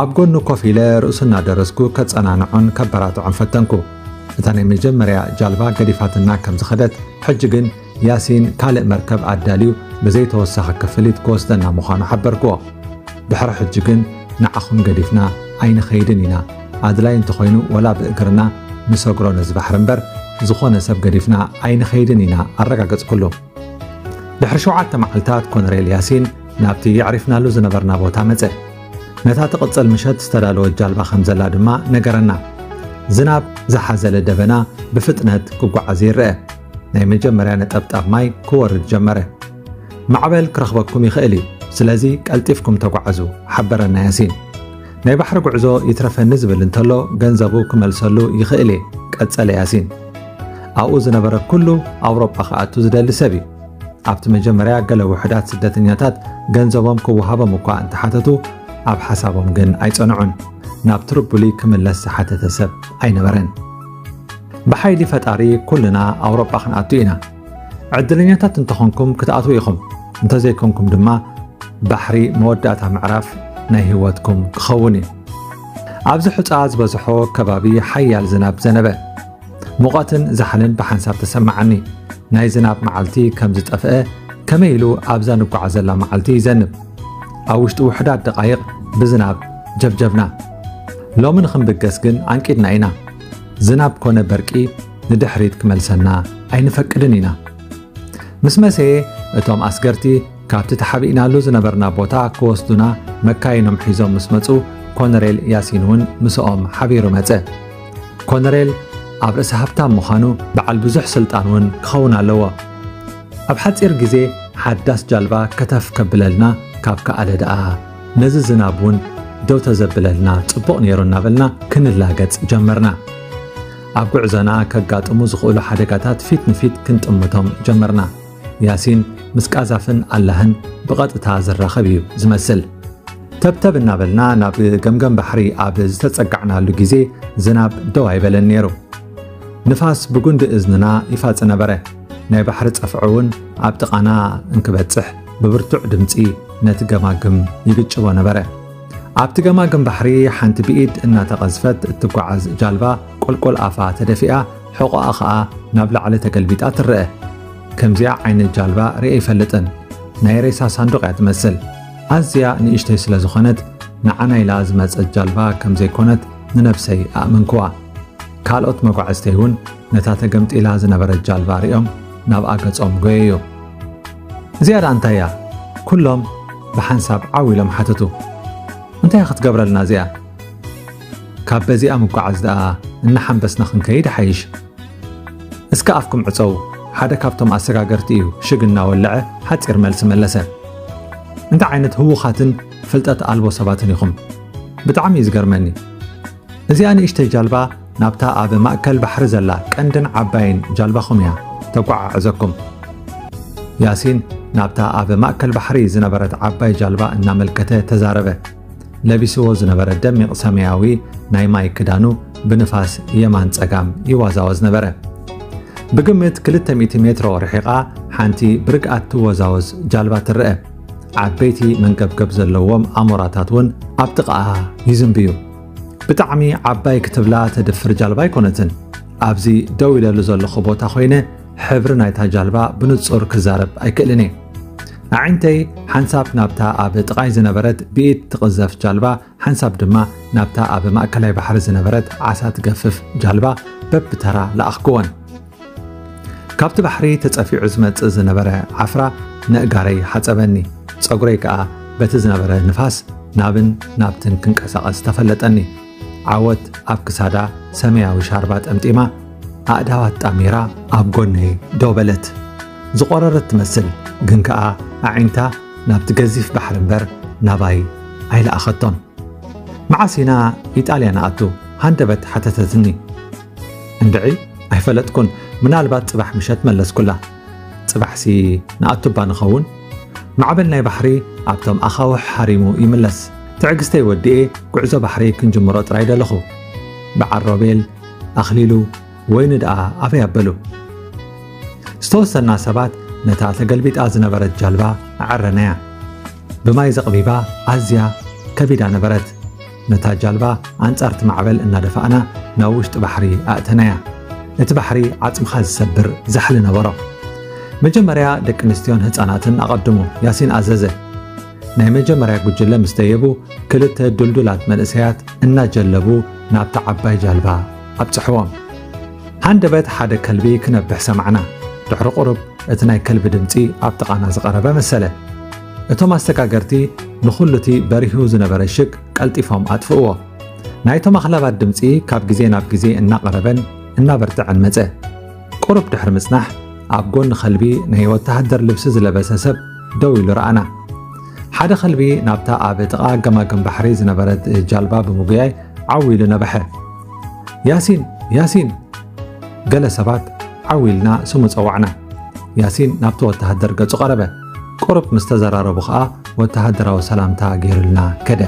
ኣብ ጎኑ ኮፍ ኢለ ርእሱ እናደረዝኩ ከጸናንዖን ከበራትዖን ፈተንኩ። እታ ናይ መጀመርያ ጃልባ ገዲፋትና ከም ዝኸደት፣ ሕጂ ግን ያሲን ካልእ መርከብ ኣዳልዩ ብዘይተወሳኺ ክፍሊት ክወስደና ምዃኑ ሓበርክዎ። ድሕሪ ሕጂ ግን ንዓኹም ገዲፍና ኣይንኸይድን ኢና። ኣድላይ እንተኾይኑ ወላ ብእግርና ንሰግሮ ነዚ ባሕሪ እምበር ዝኾነ ሰብ ገዲፍና ኣይንኸይድን ኢና ኣረጋገጽኩሉ። ድሕሪ ሸውዓተ መዓልታት ኮነሬል ያሲን ናብቲ የዕሪፍናሉ ዝነበርና ቦታ መጸ። ነታ ትቕጽል ምሸት ዝተዳለወት ጃልባ ከም ዘላ ድማ ነገረና። ዝናብ ዝሓዘለ ደበና ብፍጥነት ክጓዓዝ ይረአ። ናይ መጀመርያ ነጠብጣብ ማይ ክወርድ ጀመረ። "ማዕበል ክረኽበኩም ይኽእል እዩ፣ ስለዚ ቀልጢፍኩም ተጓዓዙ" ሓበረና ያሲን። "ናይ ባሕሪ ጉዕዞ ይትረፈኒ ዝብል እንተሎ ገንዘቡ ክመልሰሉ ይኽእል እየ" ቀጸለ ያሲን። ኣብኡ ዝነበረ ኩሉ ኣውሮጳ ክኣቱ ዝደሊ ሰብ እዩ። ኣብቲ መጀመርያ ገለ ውሑዳት ስደተኛታት ገንዘቦም ክወሃቦም እኳ እንተሓተቱ፣ ኣብ ሓሳቦም ግን ኣይጸንዑን። ናብ ትሪፖሊ ክምለስ ዝሓተተ ሰብ ኣይነበረን። ብሓይሊ ፈጣሪ ኩልና ኣውሮጳ ክንኣቱ ኢና። ዕድለኛታት እንተኾንኩም ክትኣትዉ ኢኹም፣ እንተዘይኮንኩም ድማ ባሕሪ መወዳእታ ምዕራፍ ናይ ህይወትኩም ክኸውን እዩ። ኣብዚ ሑጻ ዝበዝሖ ከባቢ ሓያል ዝናብ ዘነበ። ሙቐትን ዛሕልን ብሓንሳብ ተሰማዓኒ። ናይ ዝናብ መዓልቲ ከም ዝጠፍአ፣ ከመይ ኢሉ ኣብዛ ንጓዓዘላ መዓልቲ ይዘንብ? ኣብ ውሽጢ ውሑዳት ደቓይቕ ብዝናብ ጀብጀብና። ሎሚ ንኽንብገስ ግን ኣንቂድና ኢና። ዝናብ ኮነ በርቂ ንድሕሪት ክመልሰና ኣይንፈቅድን ኢና። ምስ መሰየ እቶም ኣስገርቲ ካብቲ ተሓቢእናሉ ዝነበርና ቦታ ክወስዱና መካይኖም ሒዞም ምስ መጹ፣ ኮነሬል ያሲን እውን ምስኦም ሓቢሩ መጸ። ኮነሬል ኣብ ርእሲ ሃብታም ምዃኑ በዓል ብዙሕ ስልጣን እውን ክኸውን ኣለዎ። ኣብ ሓጺር ግዜ ሓዳስ ጃልባ ከተፍ ከብለልና ካብ ከኣለ ደኣ፣ ነዚ ዝናብ እውን ደው ተዘብለልና ጽቡቕ ነይሩ እናበልና ክንላገጽ ጀመርና። ኣብ ጉዕዞና ከጋጥሙ ዝኽእሉ ሓደጋታት ፊት ንፊት ክንጥምቶም ጀመርና። ያሲን ምስ ቃዛፍን ኣላህን ብቐጥታ ዝራኸብ እዩ ዝመስል። ተብተብ እናበልና ናብ ገምገም ባሕሪ ኣብ ዝተጸጋዕናሉ ግዜ ዝናብ ደው ኣይበለን ነይሩ። ንፋስ ብጉንዲ እዝንና ይፋጽ ነበረ። ናይ ባሕሪ ጸፍዒ እውን ኣብ ጥቓና እንክበጽሕ ብብርቱዕ ድምጺ ነቲ ገማግም ይግጭቦ ነበረ። ኣብቲ ገማግም ባሕሪ ሓንቲ ብኢድ እናተቐዝፈት እትጓዓዝ ጃልባ ቁልቁል ኣፋ ተደፊኣ፣ ሕቖኣ ኸኣ ናብ ላዕሊ ተገልቢጣ ትረአ። ከምዚኣ ዓይነት ጃልባ ርእየ ኣይፈልጥን። ናይ ሬሳ ሳንዱቕ እያ ትመስል። ኣዝያ ንእሽተይ ስለ ዝኾነት፣ ንዓና ኢላ ዝመጸት ጃልባ ከም ዘይኮነት ንነብሰይ ኣእመንክዋ። ካልኦት መጓዕዝተይ እውን ነታ ተገምጢላ ዝነበረት ጃልባ ሪኦም ናብኣ ገጾም ጎየዩ። "እዚኣ ደኣ እንታይ እያ?" ኩሎም ብሓንሳብ ዓው ኢሎም ሓተቱ። "እንታይ ክትገብረልና እዚኣ? ካብ በዚኣ ምጓዓዝ ደኣ እናሓንበስና ክንከይድ ይሓይሽ። እስከ ኣፍኩም ዕጸዉ!" ሓደ ካብቶም ኣሰጋገርቲ እዩ ሽግ እናወለዐ ሓጺር መልሲ መለሰ። "እንታይ ዓይነት ህዉኻትን ፍልጠት ኣልቦ ሰባትን ኢኹም? ብጣዕሚ እዩ ዝገርመኒ። እዚኣ ንእሽተይ ጃልባ ናብታ ኣብ ማእከል ባሕሪ ዘላ ቀንድን ዓባይን ጃልባኹም እያ ተጓዓዕዘኩም።" ያሲን ናብታ ኣብ ማእከል ባሕሪ ዝነበረት ዓባይ ጃልባ እናመልከተ ተዛረበ። ለቢስዎ ዝነበረ ደሚቕ ሰማያዊ ናይ ማይ ክዳኑ ብንፋስ የማን ጸጋም ይዋዛወዝ ነበረ። ብግምት ክልተ ሚእቲ ሜትሮ ርሒቓ ሓንቲ ብርግኣት ትወዛወዝ ጃልባ ትረአ። ዓበይቲ መንገብገብ ዘለዎም ኣሞራታት እውን ኣብ ጥቓኣ ይዝንብዩ። ብጣዕሚ ዓባይ ክትብላ ተድፍር ጃልባ ኣይኮነትን። ኣብዚ ደው ኢለሉ ዘለኹ ቦታ ኮይነ ሕብሪ ናይታ ጃልባ ብንጹር ክዛረብ ኣይክእልን እየ። ኣዒንተይ ሓንሳብ ናብታ ኣብ ጥቓይ ዝነበረት ብኢድ ትቕዘፍ ጃልባ፣ ሓንሳብ ድማ ናብታ ኣብ ማእከላይ ባሕሪ ዝነበረት ዓሳ ትገፍፍ ጃልባ በብተራ ለኣኽክወን። ካብቲ ባሕሪ ተጸፊዑ ዝመጽእ ዝነበረ ዓፍራ ነእጋረይ ሓጸበኒ። ጸጉረይ ከኣ በቲ ዝነበረ ንፋስ ናብን ናብትን ክንቀሳቐስ ተፈለጠኒ። ዓወት ኣብ ክሳዳ ሰማያዊ ሻርባ ጠምጢማ፣ ኣእዳዋ ኣጣሚራ ኣብ ጎነይ ደው በለት። ዝቖረረት ትመስል፣ ግን ከኣ ኣዒንታ ናብቲ ገዚፍ ባሕሪ እምበር ናባይ ኣይለኣኸቶን። "መዓስ ኢና ኢጣልያ ንኣቱ?" ሃንደበት ሓተተትኒ። እንድዒ፣ ኣይፈለጥኩን። ምናልባት ጽባሕ ምሸት መለስኩላ። ጽባሕሲ ንኣቱ እባ ንኸውን? ማዕበል ናይ ባሕሪ ኣብቶም ኣኻውሕ ሃሪሙ ይምለስ። ትዕግስተይ ወዲኤ ጉዕዞ ባሕሪ ክንጅምሮ ጥራይ ደለኹ። በዓል ሮቤል፣ ኣኽሊሉ፣ ወይኒ ደኣ ኣበይ ኣበሉ? ዝተወሰና ሰባት ነታ ተገልቢጣ ዝነበረት ጃልባ ኣዐረናያ። ብማይ ዘቕቢባ ኣዝያ ከቢዳ ነበረት። ነታ ጃልባ ኣንጻር እቲ ማዕበል እናደፋእና ናብ ውሽጢ ባሕሪ ኣእተናያ። እቲ ባሕሪ ዓጽምኻ ዝሰብር ዛሕሊ ነበሮ። መጀመርያ ደቂ ኣንስትዮን ህጻናትን ኣቐድሙ፣ ያሲን ኣዘዘ። ናይ መጀመርያ ጉጅለ ምስ ደየቡ፣ ክልተ ዱልዱላት መንእሰያት እናጀለቡ ናብታ ዓባይ ጃልባ ኣብጽሕዎም። ሃንደበት ሓደ ከልቢ ክነብሕ ሰማዕና። ድሕሪ ቁሩብ እቲ ናይ ከልቢ ድምጺ ኣብ ጥቓና ዝቐረበ መሰለ። እቶም ኣሰጋገርቲ ንኹሉ እቲ በሪሁ ዝነበረ ሽግ ቀልጢፎም ኣጥፍእዎ። ናይቶም ኣኽላባት ድምጺ ካብ ግዜ ናብ ግዜ እናቐረበን እናበርትዐን መጸ። ቁሩብ ድሕሪ ምጽናሕ፣ ኣብ ጎኒ ከልቢ ናይ ወተሃደር ልብሲ ዝለበሰ ሰብ ደው ኢሉ ረኣና። ሓደ ከልቢ ናብታ ኣብ ጥቓ ገማግም ባሕሪ ዝነበረት ጃልባ ብምጉያይ ዓው ኢሉ ነበሐ። "ያሲን! ያሲን!" ገለ ሰባት ዓው ኢልና ስሙ ጸዋዕና። ያሲን ናብቲ ወተሃደር ገጹ ቀረበ። ቁሩብ ምስ ተዘራረቡ ኸኣ ወተሃደራዊ ሰላምታ ገይሩልና ከደ።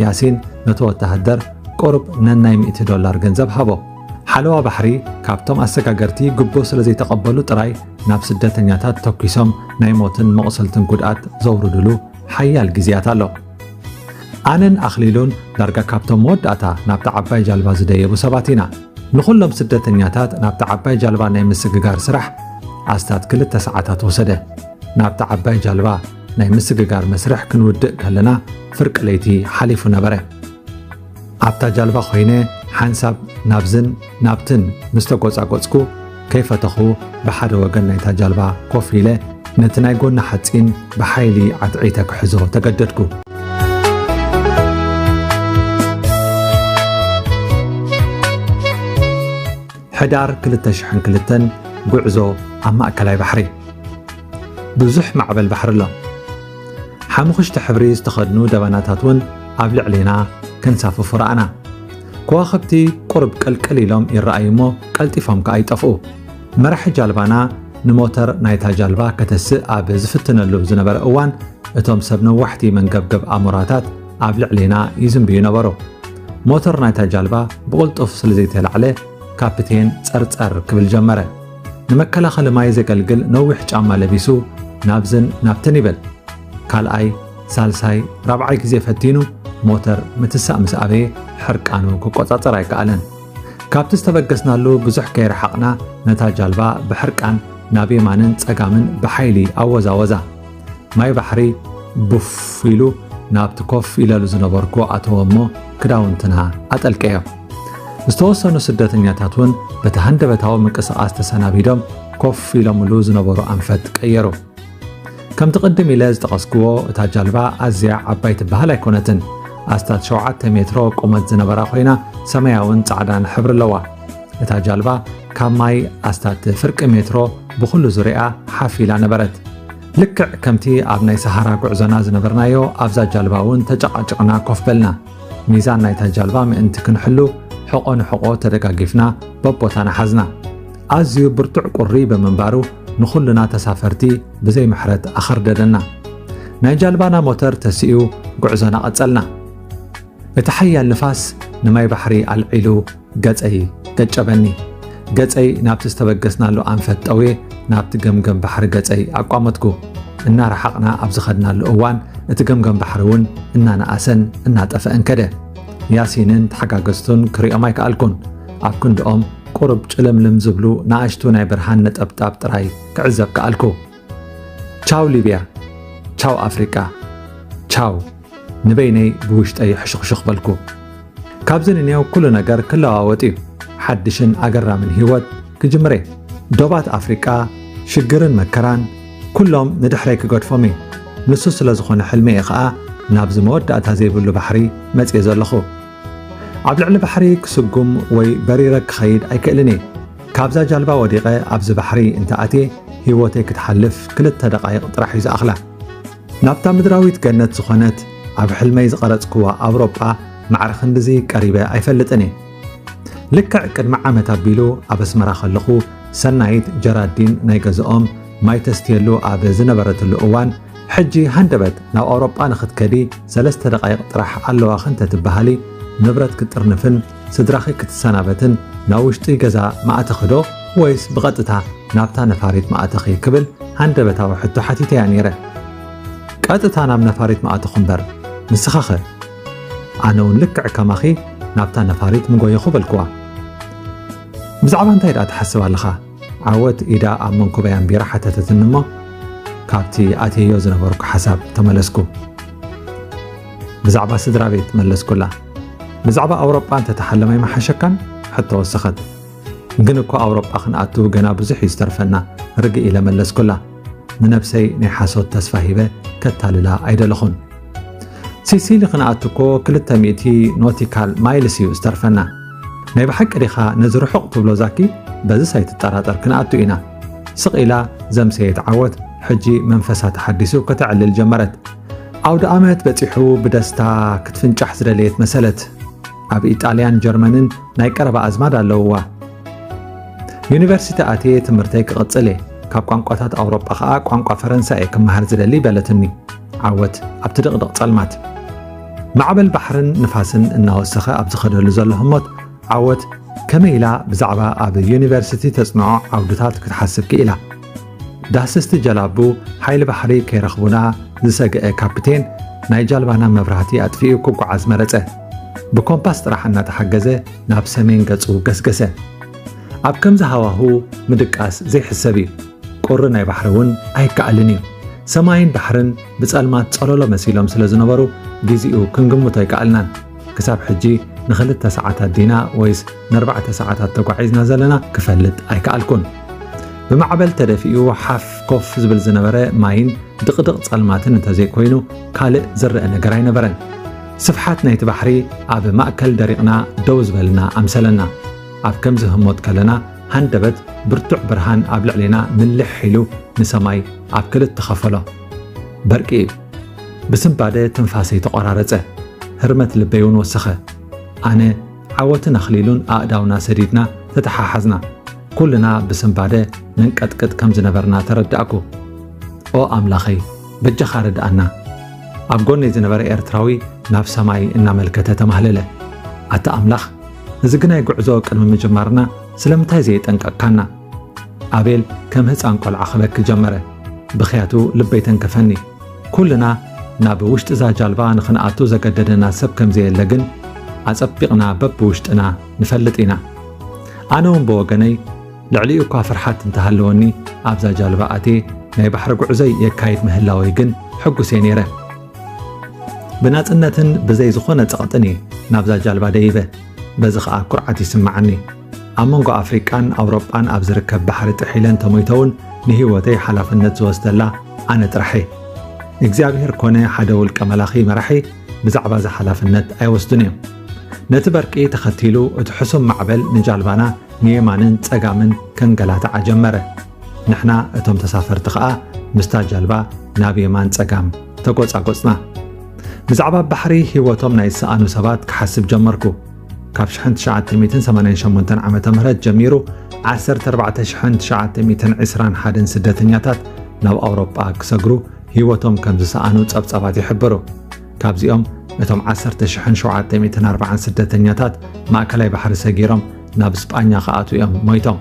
ያሲን ነቲ ወተሃደር ቁሩብ ነናይ ሚእቲ ዶላር ገንዘብ ሃቦ። ሓለዋ ባሕሪ ካብቶም ኣሰጋገርቲ ግቦ ስለ ዘይተቐበሉ ጥራይ ናብ ስደተኛታት ተኲሶም ናይ ሞትን መቑሰልትን ጉድኣት ዘውርድሉ ሓያል ግዜያት ኣሎ። ኣነን ኣኽሊሉን ዳርጋ ካብቶም መወዳእታ ናብታ ዓባይ ጃልባ ዝደየቡ ሰባት ኢና። ንኹሎም ስደተኛታት ናብታ ዓባይ ጃልባ ናይ ምስግጋር ስራሕ ኣስታት ክልተ ሰዓታት ወሰደ። ናብታ ዓባይ ጃልባ ናይ ምስግጋር መስርሕ ክንውድእ ከለና ፍርቂ ለይቲ ሓሊፉ ነበረ። ኣብታ ጃልባ ኮይነ ሓንሳብ ናብዝን ናብትን ምስ ተጎጻጎጽኩ፣ ከይፈተኹ ብሓደ ወገን ናይታ ጃልባ ኮፍ ኢለ ነቲ ናይ ጎና ሓጺን ብሓይሊ ዓትዒተ ክሕዞ ተገደድኩ። ሕዳር ክልተ ሽሕን ክልተን፣ ጉዕዞ ኣብ ማእከላይ ባሕሪ። ብዙሕ ማዕበል ባሕሪ ኣሎ። ሓሙኽሽቲ ሕብሪ ዝተኸድኑ ደበናታት እውን ኣብ ልዕሌና ከንሳፍፉ ረኣና። ከዋኽብቲ ቁሩብ ቅልቅል ኢሎም ይረኣዩ እሞ ቀልጢፎም ከኣ ይጠፍኡ። መራሒ ጃልባና ንሞተር ናይታ ጃልባ ከተስእ ኣብ ዝፍትነሉ ዝነበረ እዋን፣ እቶም ሰብ ነዋሕቲ መንገብገብ ኣሞራታት ኣብ ልዕሌና ይዝንብዩ ነበሩ። ሞተር ናይታ ጃልባ ብቕልጡፍ ስለ ዘይተላዕለ፣ ካፕቴን ጸርጸር ክብል ጀመረ። ንመከላኸሊ ማይ ዘገልግል ነዊሕ ጫማ ለቢሱ ናብዝን ናብትን ይብል። ካልኣይ፣ ሳልሳይ፣ ራብዓይ ግዜ ፈቲኑ፣ ሞተር ምትሳእ ምስ ኣበየ፣ ሕርቃኑ ክቆጻጸር ኣይከኣለን። ካብቲ ዝተበገስናሉ ብዙሕ ከይረሓቕና፣ ነታ ጃልባ ብሕርቃን ናብ የማንን ጸጋምን ብሓይሊ ኣወዛወዛ። ማይ ባሕሪ ቡፍ ኢሉ ናብቲ ኮፍ ኢለሉ ዝነበርኩ ኣተወ እሞ፣ ክዳውንትና ኣጠልቀዮ። ዝተወሰኑ ስደተኛታት እውን በቲ ሃንደበታዊ ምንቅስቓስ ተሰናቢዶም ኮፍ ኢሎምሉ ዝነበሩ ኣንፈት ቀየሩ። ከምቲ ቅድም ኢለ ዝጠቐስክዎ፣ እታ ጃልባ ኣዝያ ዓባይ ትበሃል ኣይኮነትን። ኣስታት ሸውዓተ ሜትሮ ቁመት ዝነበራ ኮይና፣ ሰማያውን ጻዕዳን ሕብሪ ኣለዋ። እታ ጃልባ ካብ ማይ ኣስታት ፍርቂ ሜትሮ ብኹሉ ዙርያኣ ሓፍ ኢላ ነበረት። ልክዕ ከምቲ ኣብ ናይ ሰሃራ ጉዕዞና ዝነበርናዮ፣ ኣብዛ ጃልባ እውን ተጨቓጭቕና ኮፍ በልና። ሚዛን ናይታ ጃልባ ምእንቲ ክንሕሉ፣ ሕቖ ንሕቖ ተደጋጊፍና በቦታና ሓዝና። ኣዝዩ ብርቱዕ ቁሪ ብምንባሩ፣ ንኹልና ተሳፈርቲ ብዘይ ምሕረት ኣኸርደደና። ናይ ጃልባና ሞተር ተሲኡ፣ ጉዕዞና ቀጸልና። እቲ ሓያል ንፋስ ንማይ ባሕሪ ኣልዒሉ ገጸይ ገጨበኒ። ገጸይ ናብቲ ዝተበገስናሉ ኣንፈት ጠውየ፣ ናብቲ ገምገም ባሕሪ ገጸይ ኣቋመትኩ። እናረሓቕና ኣብ ዝኸድናሉ እዋን፣ እቲ ገምገም ባሕሪ እውን እናነኣሰን እናጠፈአን ከደ። ያሲንን ተሓጋገዝቱን ክሪኦም ኣይከኣልኩን። ኣብ ክንድኦም ቁሩብ ጭልምልም ዝብሉ ንኣሽቱ ናይ ብርሃን ነጠብጣብ ጥራይ ክዕዘብ ከኣልኩ። ቻው ሊብያ፣ ቻው ኣፍሪቃ፣ ቻው። ንበይነይ ብውሽጠይ ሕሹኽሹኽ በልኩ። ካብዚ ንኔው ኩሉ ነገር ክለዋወጥ እዩ። ሓድሽን ኣገራምን ህይወት ክጅምር እየ። ዶባት ኣፍሪቃ፣ ሽግርን መከራን ኩሎም ንድሕረይ ክገድፎም እየ። ንሱ ስለ ዝኾነ ሕልሚ እየ ኸኣ ናብዚ መወዳእታ ዘይብሉ ባሕሪ መጽየ ዘለኹ። ኣብ ልዕሊ ባሕሪ ክስጉም ወይ በሪረ ክኸይድ ኣይክእልን እየ። ካብዛ ጃልባ ወዲቐ ኣብዚ ባሕሪ እንተ ኣትየ፣ ህይወተይ ክትሓልፍ ክልተ ደቓይቕ ጥራሕ እዩ ዝኣኽላ። ናብታ ምድራዊት ገነት ዝኾነት ኣብ ሕልመይ ዝቐረጽክዋ ኣውሮጳ ማዕረ ክንድዚ ቀሪበ ኣይፈልጥን እየ። ልክዕ ቅድሚ ዓመት ኣቢሉ ኣብ ኣስመራ ከለኹ፣ ሰናይት ጀራዲን ናይ ገዝኦም ማይ ተስትየሉ ኣብ ዝነበረትሉ እዋን፣ ሕጂ ሃንደበት ናብ ኣውሮጳ ንኽትከዲ ሰለስተ ደቓይቕ ጥራሕ ኣለዋኺ እንተትበሃሊ፣ ንብረት ክትጥርንፍን ስድራኺ ክትሰናበትን ናብ ውሽጢ ገዛ ምኣተኺ ዶ ወይስ ብቐጥታ ናብታ ነፋሪት ምኣተኺ ክብል ሃንደበታዊ ሕቶ ሓቲተያ ነይረ። ቀጥታ ናብ ነፋሪት ምኣተኹ እምበር፣ ንስኻኸ? ኣነ እውን ልክዕ ከማኺ ናብታ ነፋሪት ምጎየኹ በልክዋ። ብዛዕባ እንታይ ደኣ ትሓስብ ኣለኻ? ዓወት ኢዳ ኣብ መንኮበይ ኣንቢራ ሓተተትኒ እሞ፣ ካብቲ ኣትየዮ ዝነበርኩ ሓሳብ ተመለስኩ። ብዛዕባ ስድራ ቤት መለስኩላ። ብዛዕባ ኣውሮጳ እንተተሓለመ ኣይመሓሸካን? ሕቶ ወሰኸት። ግን እኮ ኣውሮጳ ክንኣቱ ገና ብዙሕ እዩ ዝተርፈና፣ ርግእ ኢለ መለስኩላ። ንነብሰይ ናይ ሓሶት ተስፋ ሂበ ከታልላ ኣይደለኹን። ሲሲሊ ክንኣቱ እኮ ክልተ ሚእቲ ኖቲካል ማይልስ እዩ ዝተርፈና። ናይ ብሓቂ ዲኻ ነዚ ርሑቕ ትብሎ ዛኪ? በዝስ ኣይትጠራጠር፣ ክንኣቱ ኢና። ስቕ ኢላ ዘምሰየት ዓወት ሕጂ መንፈሳ ተሓዲሱ ከተዕልል ጀመረት። ኣውደ ኣመት በጺሑ ብደስታ ክትፍንጫሕ ዝደለየት መሰለት። ኣብ ኢጣልያን ጀርመንን ናይ ቀረባ ኣዝማድ ኣለውዋ። ዩኒቨርሲቲ ኣትየ ትምህርተይ ክቕጽል እየ። ካብ ቋንቋታት ኣውሮጳ ኸኣ ቋንቋ ፈረንሳ እየ ክመሃር ዝደሊ በለትኒ ዓወት ኣብቲ ድቕድቕ ጸልማት። ማዕበል ባሕርን ንፋስን እናወሰኸ ኣብ ዝኸደሉ ዘሎ ህሞት ዓወት ከመይ ኢላ ብዛዕባ ኣብ ዩኒቨርሲቲ ተጽንዖ ዓውድታት ክትሓስብ ክኢላ? ዳህስስቲ ጀላቡ ሓይሊ ባሕሪ ከይረኽቡና ዝሰግአ ካፕቴን ናይ ጃልባና መብራህቲ ኣጥፊኡ ክጓዓዝ መረጸ። ብኮምፓስ ጥራሕ እናተሓገዘ ናብ ሰሜን ገጹ ገስገሰ። ኣብ ከምዚ ሃዋሁ ምድቃስ ዘይሕሰብ እዩ። ቁሪ ናይ ባሕሪ እውን ኣይከኣልን እዩ። ሰማይን ባሕርን ብጸልማት ጸለሎ መሲሎም ስለ ዝነበሩ ግዜኡ ክንግምቶ ኣይከኣልናን። ክሳብ ሕጂ ንኽልተ ሰዓታት ዲና ወይስ ንኣርባዕተ ሰዓታት ተጓዒዝና ዘለና ክፈልጥ ኣይከኣልኩን። ብማዕበል ተደፊኡ ሓፍ ኮፍ ዝብል ዝነበረ ማይን ድቕድቕ ጸልማትን እንተዘይኮይኑ ካልእ ዝረአ ነገር ኣይነበረን። ስፍሓት ናይቲ ባሕሪ ኣብ ማእከል ደሪቕና ደው ዝበልና ኣምሰለና። ኣብ ከምዚ ህሞት ከለና ሃንደበት ብርቱዕ ብርሃን ኣብ ልዕሌና ምልሕ ኢሉ ንሰማይ ኣብ ክልተ ኸፈሎ። በርቂ እዩ። ብስንባደ ትንፋሰይ ተቖራረጸ። ህርመት ልበይ እውን ወሰኸ። ኣነ ዓወትን ኣኽሊሉን ኣእዳውና ሰዲድና ተተሓሓዝና። ኩልና ብስንባደ ነንቀጥቅጥ ከም ዝነበርና ተረዳእኩ። ኦ ኣምላኸይ፣ በጃኻ ርድኣና። ኣብ ጎነይ ዝነበረ ኤርትራዊ ናብ ሰማይ እናመልከተ ተማህለለ። ኣታ ኣምላኽ፣ እዚ ግናይ ጉዕዞ ቅድሚ ምጅማርና ስለምንታይ ዘየጠንቀቕካና? ኣቤል ከም ህፃን ቆልዓ ክበኪ ጀመረ። ብኽያቱ ልበይ ተንከፈኒ። ኩልና ናብ ውሽጢ እዛ ጃልባ ንኽንኣቱ ዘገደደና ሰብ ከም ዘየለ ግን ኣጸቢቕና በብውሽጥና ንፈልጥ ኢና። ኣነ እውን ብወገነይ ልዕሊኡ እኳ ፍርሓት እንተሃለወኒ ኣብዛ ጃልባ ኣትየ ናይ ባሕሪ ጉዕዞይ የካይድ ምህላወይ ግን ሕጉስ እየ ነይረ። ብናጽነትን ብዘይ ዝኾነ ጸቕጥን እየ ናብዛ ጃልባ ደይበ። በዚ ኸኣ ኩርዓት ይስምዓኒ። ኣብ መንጎ ኣፍሪቃን ኣውሮጳን ኣብ ዝርከብ ባሕሪ ጥሒለ እንተሞይተ እውን ንህይወተይ ሓላፍነት ዝወስደላ ኣነ ጥራሕ እየ። እግዚኣብሔር ኮነ ሓደ ውልቀ መላኺ መራሒ ብዛዕባ እዚ ሓላፍነት ኣይወስዱን እዮም። ነቲ በርቂ ተኸቲሉ እቲ ሕሱም ማዕበል ንጃልባና ንየማንን ጸጋምን ከንገላትዓ ጀመረ። ንሕና እቶም ተሳፈርቲ ኸኣ ምስታ ጃልባ ናብ የማን ጸጋም ተጎጻጎጽና። ብዛዕባ ባሕሪ ህይወቶም ናይ ዝሰኣኑ ሰባት ክሓስብ ጀመርኩ። ካብ ሽሕን ትሽዓተ ሚእትን ሰማንያን ሸሞንተን ዓመተ ምህረት ጀሚሩ ዓሰርተ ኣርባዕተ ሽሕን ትሽዓተ ሚእትን ዕስራን ሓደን ስደተኛታት ናብ ኣውሮጳ ክሰግሩ ህይወቶም ከም ዝሰኣኑ ጸብጻባት ይሕብሩ። ካብዚኦም እቶም ዓሰርተ ሽሕን ሸውዓተ ሚእትን ኣርባዓን ስደተኛታት ማእከላይ ባሕሪ ሰጊሮም ናብ ስጳኛ ክኣትዉ እዮም ሞይቶም።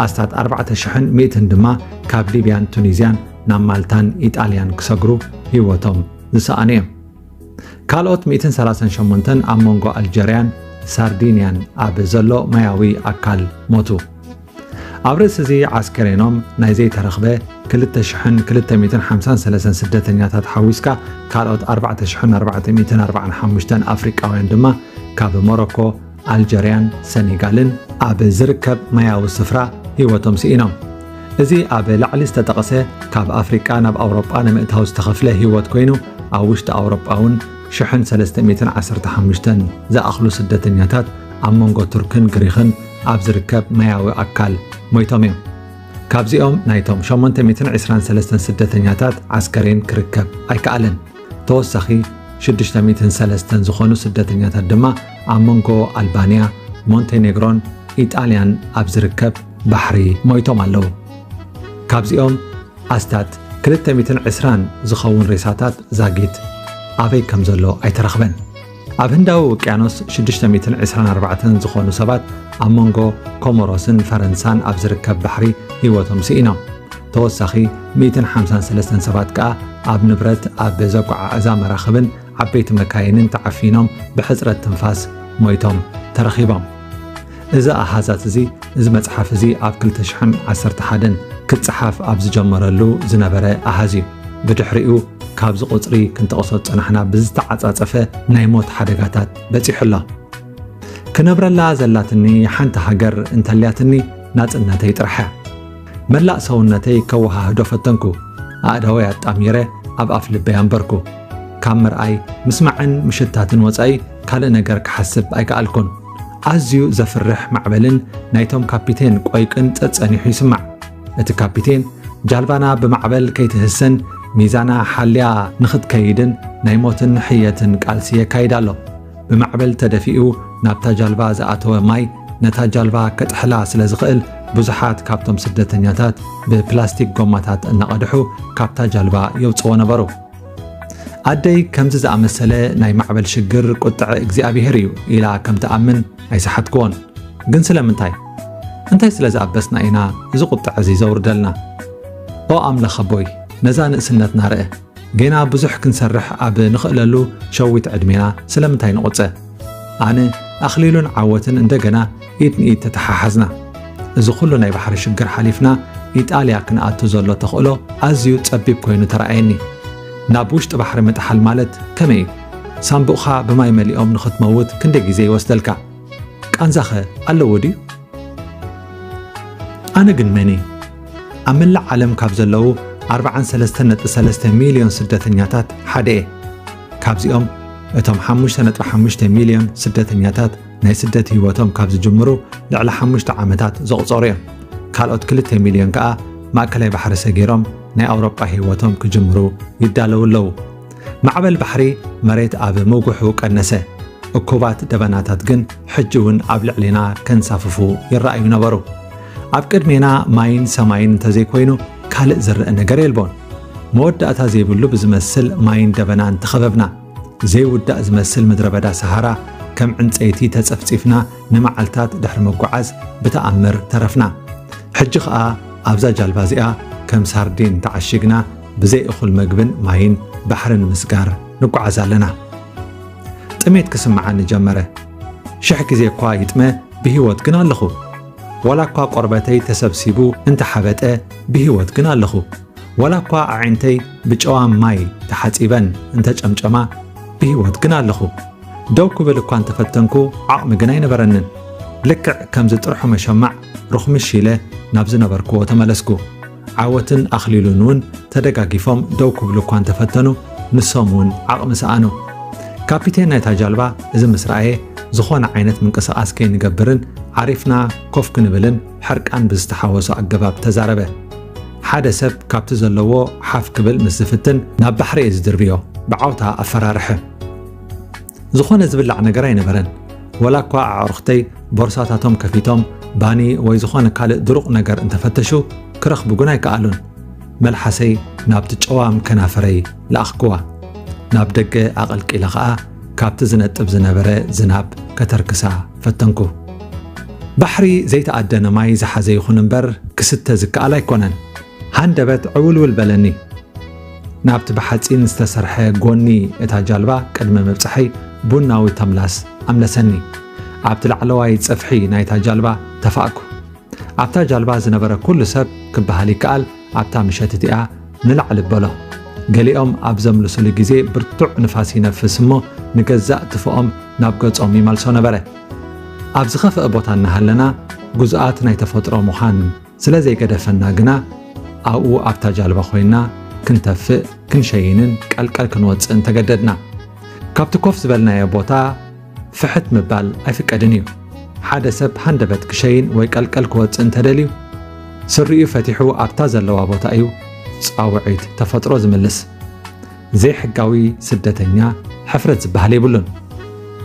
ኣስታት ኣርባዕተ ሽሕን ሚእትን ድማ ካብ ሊብያን ቱኒዝያን ናብ ማልታን ኢጣልያን ክሰግሩ ህይወቶም ዝሰኣኑ እዮም። ካልኦት ሚእትን ሰላሳን ሸሞንተን ኣብ መንጎ ኣልጀርያን ሳርዲንያን ኣብ ዘሎ ማያዊ ኣካል ሞቱ። ኣብ ርእሲ እዚ ዓስከሬኖም ናይ ዘይተረኽበ ክልተ ሽሕን ክልተ ሚእትን ሓምሳን ሰለስተን ስደተኛታት ሓዊስካ ካልኦት ኣርባዕተ ሽሕን ኣርባዕተ ሚእትን ኣርባዓን ሓሙሽተን ኣፍሪቃውያን ድማ ካብ ሞሮኮ፣ ኣልጀርያን ሰኔጋልን ኣብ ዝርከብ ማያዊ ስፍራ ህይወቶም ስኢኖም። እዚ ኣብ ላዕሊ ዝተጠቕሰ ካብ ኣፍሪቃ ናብ ኣውሮጳ ንምእታው ዝተኸፍለ ህይወት ኮይኑ ኣብ ውሽጢ ኣውሮጳ እውን ሽሕን ሰለስተ ሚእትን ዓሰርተ ሓሙሽተን ዝኣኽሉ ስደተኛታት ኣብ መንጎ ቱርክን ግሪኽን ኣብ ዝርከብ ማያዊ ኣካል ሞይቶም እዮም። ካብዚኦም ናይቶም ሸሞንተ ሚእትን ዕስራን ሰለስተን ስደተኛታት ዓስከሬን ክርከብ ኣይከኣለን። ተወሳኺ ሽዱሽተ ሚእትን ሰለስተን ዝኾኑ ስደተኛታት ድማ ኣብ መንጎ ኣልባንያ፣ ሞንቴኔግሮን ኢጣልያን ኣብ ዝርከብ ባሕሪ ሞይቶም ኣለዉ። ካብዚኦም ኣስታት ክልተ ሚእትን ዕስራን ዝኸውን ሬሳታት ዛጊት ኣበይ ከም ዘሎ ኣይተረኽበን። ኣብ ህንዳዊ ውቅያኖስ ሽዱሽተ ሚእትን ዕስራን ኣርባዕተን ዝኾኑ ሰባት ኣብ መንጎ ኮሞሮስን ፈረንሳን ኣብ ዝርከብ ባሕሪ ህይወቶም ስኢኖም። ተወሳኺ ሚእትን ሓምሳን ሰለስተን ሰባት ከኣ ኣብ ንብረት ኣብ ዘጓዓዕዛ መራኽብን ዓበይቲ መካይንን ተዓፊኖም ብሕጽረት ትንፋስ ሞይቶም ተረኺቦም። እዚ ኣሃዛት እዚ፣ እዚ መጽሓፍ እዚ ኣብ ክልተ ሽሕን ዓሰርተ ሓደን ክጽሓፍ ኣብ ዝጀመረሉ ዝነበረ ኣሃዝ እዩ። ብድሕሪኡ ካብዚ ቁጽሪ ክንጠቕሶ ዝጸናሕና ብዝተዓጻጸፈ ናይ ሞት ሓደጋታት በጺሑ ኣሎ። ክነብረላ ዘላትኒ ሓንቲ ሃገር እንተልያትኒ ናጽነተይ ጥራሕ እያ። መላእ ሰውነተይ ከወሃህዶ ፈተንኩ። ኣእዳወይ ኣጣሚረ ኣብ ኣፍ ልበይ ኣንበርኩ። ካብ ምርኣይ፣ ምስማዕን ምሽታትን ወጻኢ ካልእ ነገር ክሓስብ ኣይከኣልኩን። ኣዝዩ ዘፍርሕ ማዕበልን ናይቶም ካፒቴን ቆይቅን ጸጸኒሑ ይስማዕ። እቲ ካፒቴን ጃልባና ብማዕበል ከይትህሰን ሚዛና ሓልያ ንኽትከይድን ናይ ሞትን ሕየትን ቃልሲ የካይድ ኣሎ። ብማዕበል ተደፊኡ ናብታ ጃልባ ዝኣተወ ማይ ነታ ጃልባ ከጥሕላ ስለ ዝኽእል ብዙሓት ካብቶም ስደተኛታት ብፕላስቲክ ጎማታት እናቐድሑ ካብታ ጃልባ የውጽዎ ነበሩ። ኣደይ ከምዚ ዝኣመሰለ ናይ ማዕበል ሽግር ቁጥዐ እግዚኣብሄር እዩ ኢላ ከም ትኣምን ኣይሰሓትክዎን። ግን ስለምንታይ? እንታይ ስለ ዝኣበስና ኢና እዚ ቁጥዐ እዚ ዘውርደልና? ኦ ኣምላኽ ኣቦይ፣ ነዛ ንእስነትና ርእ። ጌና ብዙሕ ክንሰርሕ ኣብ ንኽእለሉ ሸዊት ዕድሜና ስለምንታይ ንቑጸ? ኣነ ኣኽሊሉን ዓወትን እንደገና ኢድ ንኢድ ተተሓሓዝና። እዚ ኩሉ ናይ ባሕሪ ሽግር ሓሊፍና ኢጣልያ ክንኣቱ ዘሎ ተኽእሎ ኣዝዩ ጸቢብ ኮይኑ ተራእየኒ። ናብ ውሽጢ ባሕሪ ምጥሓል ማለት ከመይ እዩ? ሳምቡእኻ ብማይ መሊኦም ንኽትመውት ክንደይ ግዜ ይወስደልካ? ቃንዛኸ ኣለዎ ድዩ? ኣነ ግን መን እየ? ኣብ መላእ ዓለም ካብ ዘለዉ ኣርብዓን ሰለስተን ነጥቢ ሰለስተ ሚልዮን ስደተኛታት ሓደ እየ። ካብዚኦም እቶም ሓሙሽተ ነጥቢ ሓሙሽተ ሚልዮን ስደተኛታት ናይ ስደት ህይወቶም ካብ ዝጅምሩ ልዕሊ ሓሙሽተ ዓመታት ዘቑጸሩ እዮም። ካልኦት ክልተ ሚልዮን ከኣ ማእከላይ ባሕሪ ሰጊሮም ናይ ኣውሮጳ ህይወቶም ክጅምሩ ይዳለዉ ኣለዉ። ማዕበል ባሕሪ መሬት ኣብ ምጉሑ ቀነሰ። እኩባት ደበናታት ግን ሕጂ እውን ኣብ ልዕሌና ከንሳፍፉ ይረኣዩ ነበሩ። ኣብ ቅድሜና ማይን ሰማይን እንተዘይኮይኑ ካልእ ዝረአ ነገር የልቦን። መወዳእታ ዘይብሉ ብዝመስል ማይን ደበናን ተኸበብና። ዘይውዳእ ዝመስል ምድረ በዳ ሰሃራ ከም ዕንጸይቲ ተጸፍጺፍና ንመዓልታት ድሕሪ ምጉዓዝ ብተኣምር ተረፍና። ሕጂ ኸኣ ኣብዛ ጃልባ እዚኣ ከም ሳርዲን ተዓሺግና ብዘይ እኹል መግብን ማይን ባሕርን ምስጋር ንጓዓዝ ኣለና። ጥሜት ክስምዓኒ ጀመረ። ሽሕ ግዜ እኳ ይጥመ ብህይወት ግን ኣለኹ። ዋላ እኳ ቆርበተይ ተሰብሲቡ እንተሓበጠ ብህይወት ግን ኣለኹ። ዋላ እኳ ኣዒንተይ ብጨዋ ማይ ተሓጺበን እንተጨምጨማ ብህይወት ግን ኣለኹ። ደው ክብል እኳ እንተፈተንኩ ዓቕሚ ግን ኣይነበረንን። ልክዕ ከምዚ ጥርሑ መሸማዕ ርኹምሽ ኢለ ናብ ዝነበርክዎ ተመለስኩ። ዓወትን ኣኽሊሉን እውን ተደጋጊፎም ደው ክብሉ እኳ እንተፈተኑ ንሶም እውን ዓቕሚ ሰኣኑ። ካፒቴን ናይታ ጃልባ እዚ ምስ ረኣየ ዝኾነ ዓይነት ምንቅስቓስ ከይንገብርን ዓሪፍና ኮፍ ክንብልን ሕርቃን ብዝተሓወሶ ኣገባብ ተዛረበ። ሓደ ሰብ ካብቲ ዘለዎ ሓፍ ክብል ምስ ዝፍትን ናብ ባሕሪ እየ ዝድርብዮ። ብዓውታ ኣፈራርሐ። ዝኾነ ዝብላዕ ነገር ኣይነበረን። ወላ እኳ ኣዕሩኽተይ ቦርሳታቶም ከፊቶም ባኒ ወይ ዝኾነ ካልእ ድሩቕ ነገር እንተፈተሹ ክረኽቡ ግን ኣይከኣሉን። መልሓሰይ ናብቲ ጨዋም ከናፈረይ ለኣኽክዋ። ናብ ደገ ኣቐልቂለ ኸኣ ካብቲ ዝነጥብ ዝነበረ ዝናብ ከተርክሳ ፈተንኩ። ባሕሪ ዘይተኣደነ ማይ ዝሓዘ ይኹን እምበር ክስተ ዝከኣል ኣይኮነን። ሃንደበት ዕውልውል በለኒ። ናብቲ ብሓጺን ዝተሰርሐ ጎኒ እታ ጃልባ ቅድሚ ምብጻሐይ ቡናዊ ተምላስ ኣምለሰኒ። ኣብቲ ላዕለዋይ ጽፍሒ ናይታ ጃልባ ተፋእኩ። ኣብታ ጃልባ ዝነበረ ኩሉ ሰብ ክበሃል ይከኣል ኣብታ ምሸት እቲኣ ንላዕሊ በሎ። ገሊኦም ኣብ ዘምልሱሉ ግዜ ብርቱዕ ንፋስ ይነፍስ እሞ ንገዛእ ትፍኦም ናብ ገጾም ይመልሶ ነበረ። ኣብ ዝኸፍአ ቦታ እናሃለና ግዙኣት ናይ ተፈጥሮ ምዃን ስለ ዘይገደፈና ግና ኣብኡ ኣብታ ጃልባ ኮይና ክንተፍእ ክንሸይንን ቀልቀል ክንወጽእን ተገደድና። ካብቲ ኮፍ ዝበልናዮ ቦታ ፍሕት ምባል ኣይፍቀድን እዩ። ሓደ ሰብ ሃንደበት ክሸይን ወይ ቀልቀል ክወጽእ እንተደልዩ ስሪኡ ፈቲሑ ኣብታ ዘለዋ ቦታ እዩ ጻውዒት ተፈጥሮ ዝምልስ። ዘይሕጋዊ ስደተኛ ሕፍረት ዝበሃል የብሉን።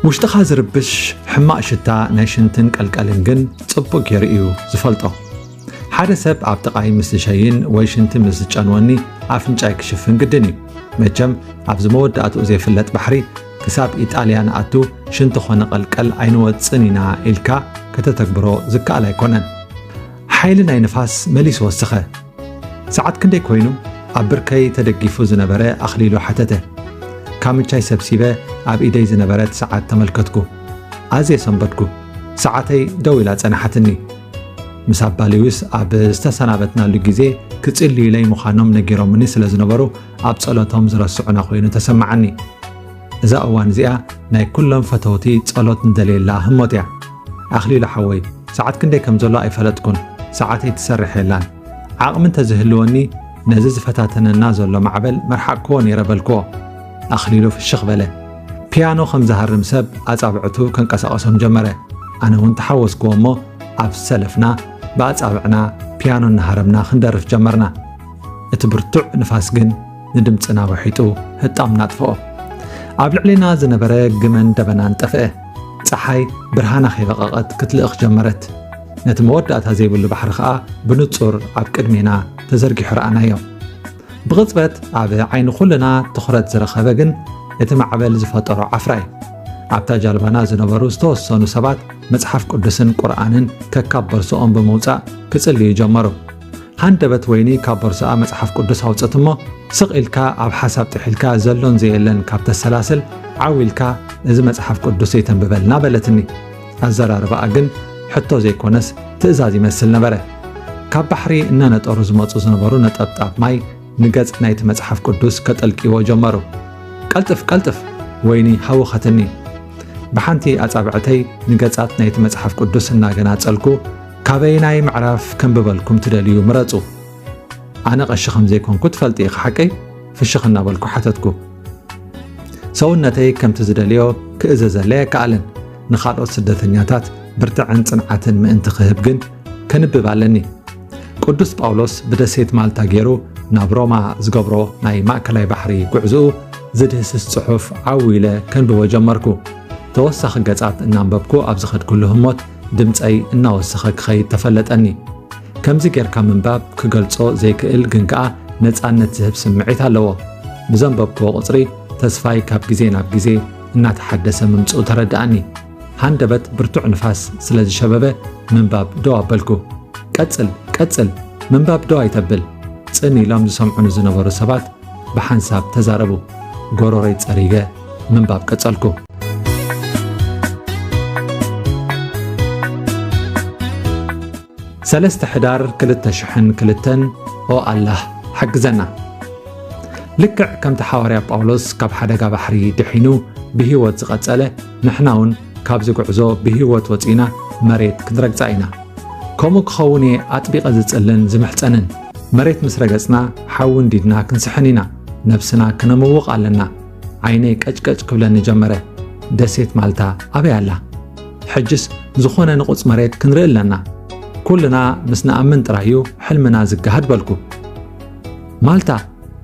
ውሽጥኻ ዝርብሽ ሕማቕ ሽታ ናይ ሽንትን ቀልቀልን ግን ጽቡቕ ገይሩ እዩ ዝፈልጦ። ሓደ ሰብ ኣብ ጥቓይ ምስ ዝሸይን ወይ ሽንቲ ምስ ዝጨንወኒ ኣፍንጫይ ክሽፍን ግድን እዩ። መቸም ኣብዚ መወዳእትኡ ዘይፍለጥ ባሕሪ ክሳብ ኢጣልያ ንኣቱ ሽንቲ ኾነ ቀልቀል ኣይንወጽን ኢና ኢልካ ከተተግብሮ ዝከኣል ኣይኮነን። ሓይሊ ናይ ንፋስ መሊሱ ወሰኸ። ሰዓት ክንደይ ኮይኑ? ኣብ ብርከይ ተደጊፉ ዝነበረ ኣኽሊሉ ሓተተ። ካምቻይ ሰብሲበ ኣብ ኢደይ ዝነበረት ሰዓት ተመልከትኩ። ኣዝየ ሰንበድኩ። ሰዓተይ ደው ኢላ ጸናሓትኒ። ምስ ኣባ ሊዊስ ኣብ ዝተሰናበትናሉ ግዜ ክጽልዩለይ ምዃኖም ነጊሮምኒ ስለ ዝነበሩ ኣብ ጸሎቶም ዝረስዑና ኮይኑ ተሰማዓኒ። እዛ እዋን እዚኣ ናይ ኩሎም ፈተውቲ ጸሎት ንደልየላ ህሞት እያ። ኣኽሊሉ ሓወይ፣ ሰዓት ክንደይ ከም ዘሎ ኣይፈለጥኩን። ሰዓተይ ትሰርሕ የላን። ዓቕሚ እንተዝህልወኒ ነዚ ዝፈታተነና ዘሎ ማዕበል መርሓቕክዎ ነይረ በልክዎ። ኣኽሊሉ ፍሽኽ በለ። ፒያኖ ከም ዝሃርም ሰብ ኣጻብዕቱ ከንቀሳቐሶም ጀመረ። ኣነ እውን ተሓወስክዎ እሞ ኣብ ሰለፍና ብኣጻብዕና ፒያኖ እናሃረምና ክንደርፍ ጀመርና። እቲ ብርቱዕ ንፋስ ግን ንድምጽና ውሒጡ ህጣምና ኣጥፍኦ። ኣብ ልዕሌና ዝነበረ ግመን ደበናን ጠፍአ። ጸሓይ ብርሃና ከይለቐቐት ክትልእኽ ጀመረት። ነቲ መወዳእታ ዘይብሉ ባሕሪ ኸኣ ብንጹር ኣብ ቅድሜና ተዘርጊሑ ረኣናዮ። ብቕጽበት ኣብ ዓይኒ ኩልና ትኹረት ዝረኸበ ግን እቲ ማዕበል ዝፈጠሮ ዓፍራ እዩ። ኣብታ ጃልባና ዝነበሩ ዝተወሰኑ ሰባት መጽሓፍ ቅዱስን ቁርኣንን ከካብ ቦርሳኦም ብምውጻእ ክጽልዩ ጀመሩ። ሃንደበት ወይኒ ካብ ቦርሳኣ መጽሓፍ ቅዱስ ኣውጸት እሞ ስቕ ኢልካ ኣብ ሓሳብ ጥሒልካ ዘሎን ዘየለን ካብ ተሰላስል ዓው ኢልካ እዚ መጽሓፍ ቅዱስ ዘይተንብበልና በለትኒ። ኣዘራርባኣ ግን ሕቶ ዘይኮነስ ትእዛዝ ይመስል ነበረ። ካብ ባሕሪ እናነጠሩ ዝመጹ ዝነበሩ ነጠብጣብ ማይ ንገጽ ናይቲ መጽሓፍ ቅዱስ ከጠልቅይዎ ጀመሩ። ቀልጥፍ ቀልጥፍ! ወይኒ ሃወኸትኒ። ብሓንቲ ኣጻብዕተይ ንገጻት ናይቲ መጽሓፍ ቅዱስ እናገናጸልኩ ካበየናይ ምዕራፍ ከንብበልኩም ትደልዩ ምረጹ። ኣነ ቀሺ ከም ዘይኮንኩ ትፈልጢ ኢኺ ሓቀይ? ፍሽኽ እናበልኩ ሓተትኩ። ሰውነተይ ከምቲ ዝደልዮ ክእዘዘለይ ኣይከኣለን። ንኻልኦት ስደተኛታት ብርትዕን ጽንዓትን ምእንቲ ክህብ ግን ከንብብ ኣለኒ። ቅዱስ ጳውሎስ ብደሴት ማልታ ገይሩ ናብ ሮማ ዝገብሮ ናይ ማእከላይ ባሕሪ ጉዕዞኡ ዝድህስስ ጽሑፍ ዓው ኢለ ከንብቦ ጀመርኩ። ተወሳኺ ገጻት እናንበብኩ ኣብ ዝኸድኩሉ ህሞት ድምጸይ እናወሰኸ ክኸይድ ተፈለጠኒ። ከምዚ ጌርካ ምንባብ ክገልጾ ዘይክእል ግን ከኣ ነጻነት ዝህብ ስምዒት ኣለዎ። ብዘንበብክዎ ቁጽሪ ተስፋይ ካብ ግዜ ናብ ግዜ እናተሓደሰ ምምጽኡ ተረድኣኒ። ሃንደበት ብርቱዕ ንፋስ ስለ ዝሸበበ ምንባብ ደው ኣበልኩ። "ቀጽል፣ ቀጽል፣ ምንባብ ደው ኣይተብል!" ጽን ኢሎም ዝሰምዑኒ ዝነበሩ ሰባት ብሓንሳብ ተዛረቡ። ጎሮሮይ ጸሪገ ምንባብ ቀጸልኩ። ሰለስተ ሕዳር ክልተ ሽሕን ክልተን። ኦ ኣላህ፣ ሓግዘና። ልክዕ ከምቲ ሓዋርያ ጳውሎስ ካብ ሓደጋ ባሕሪ ድሒኑ ብህይወት ዝቐጸለ፣ ንሕና እውን ካብዚ ጉዕዞ ብህይወት ወጺና መሬት ክንረግጻ ኢና። ከምኡ ክኸውን እየ ኣጥቢቐ ዝጽልን ዝምሕጸንን። መሬት ምስ ረገጽና ሓዊ እንዲድና ክንስሕን ኢና። ነብስና ክነምውቕ ኣለና። ዓይነይ ቀጭቀጭ ክብለኒ ጀመረ። ደሴት ማልታ ኣበይ ኣላ? ሕጅስ ዝኾነ ንቑጽ መሬት ክንርኢ ኣለና። ኩልና ምስ ንኣምን ጥራይ እዩ ሕልምና ዝገሃድ በልኩ። ማልታ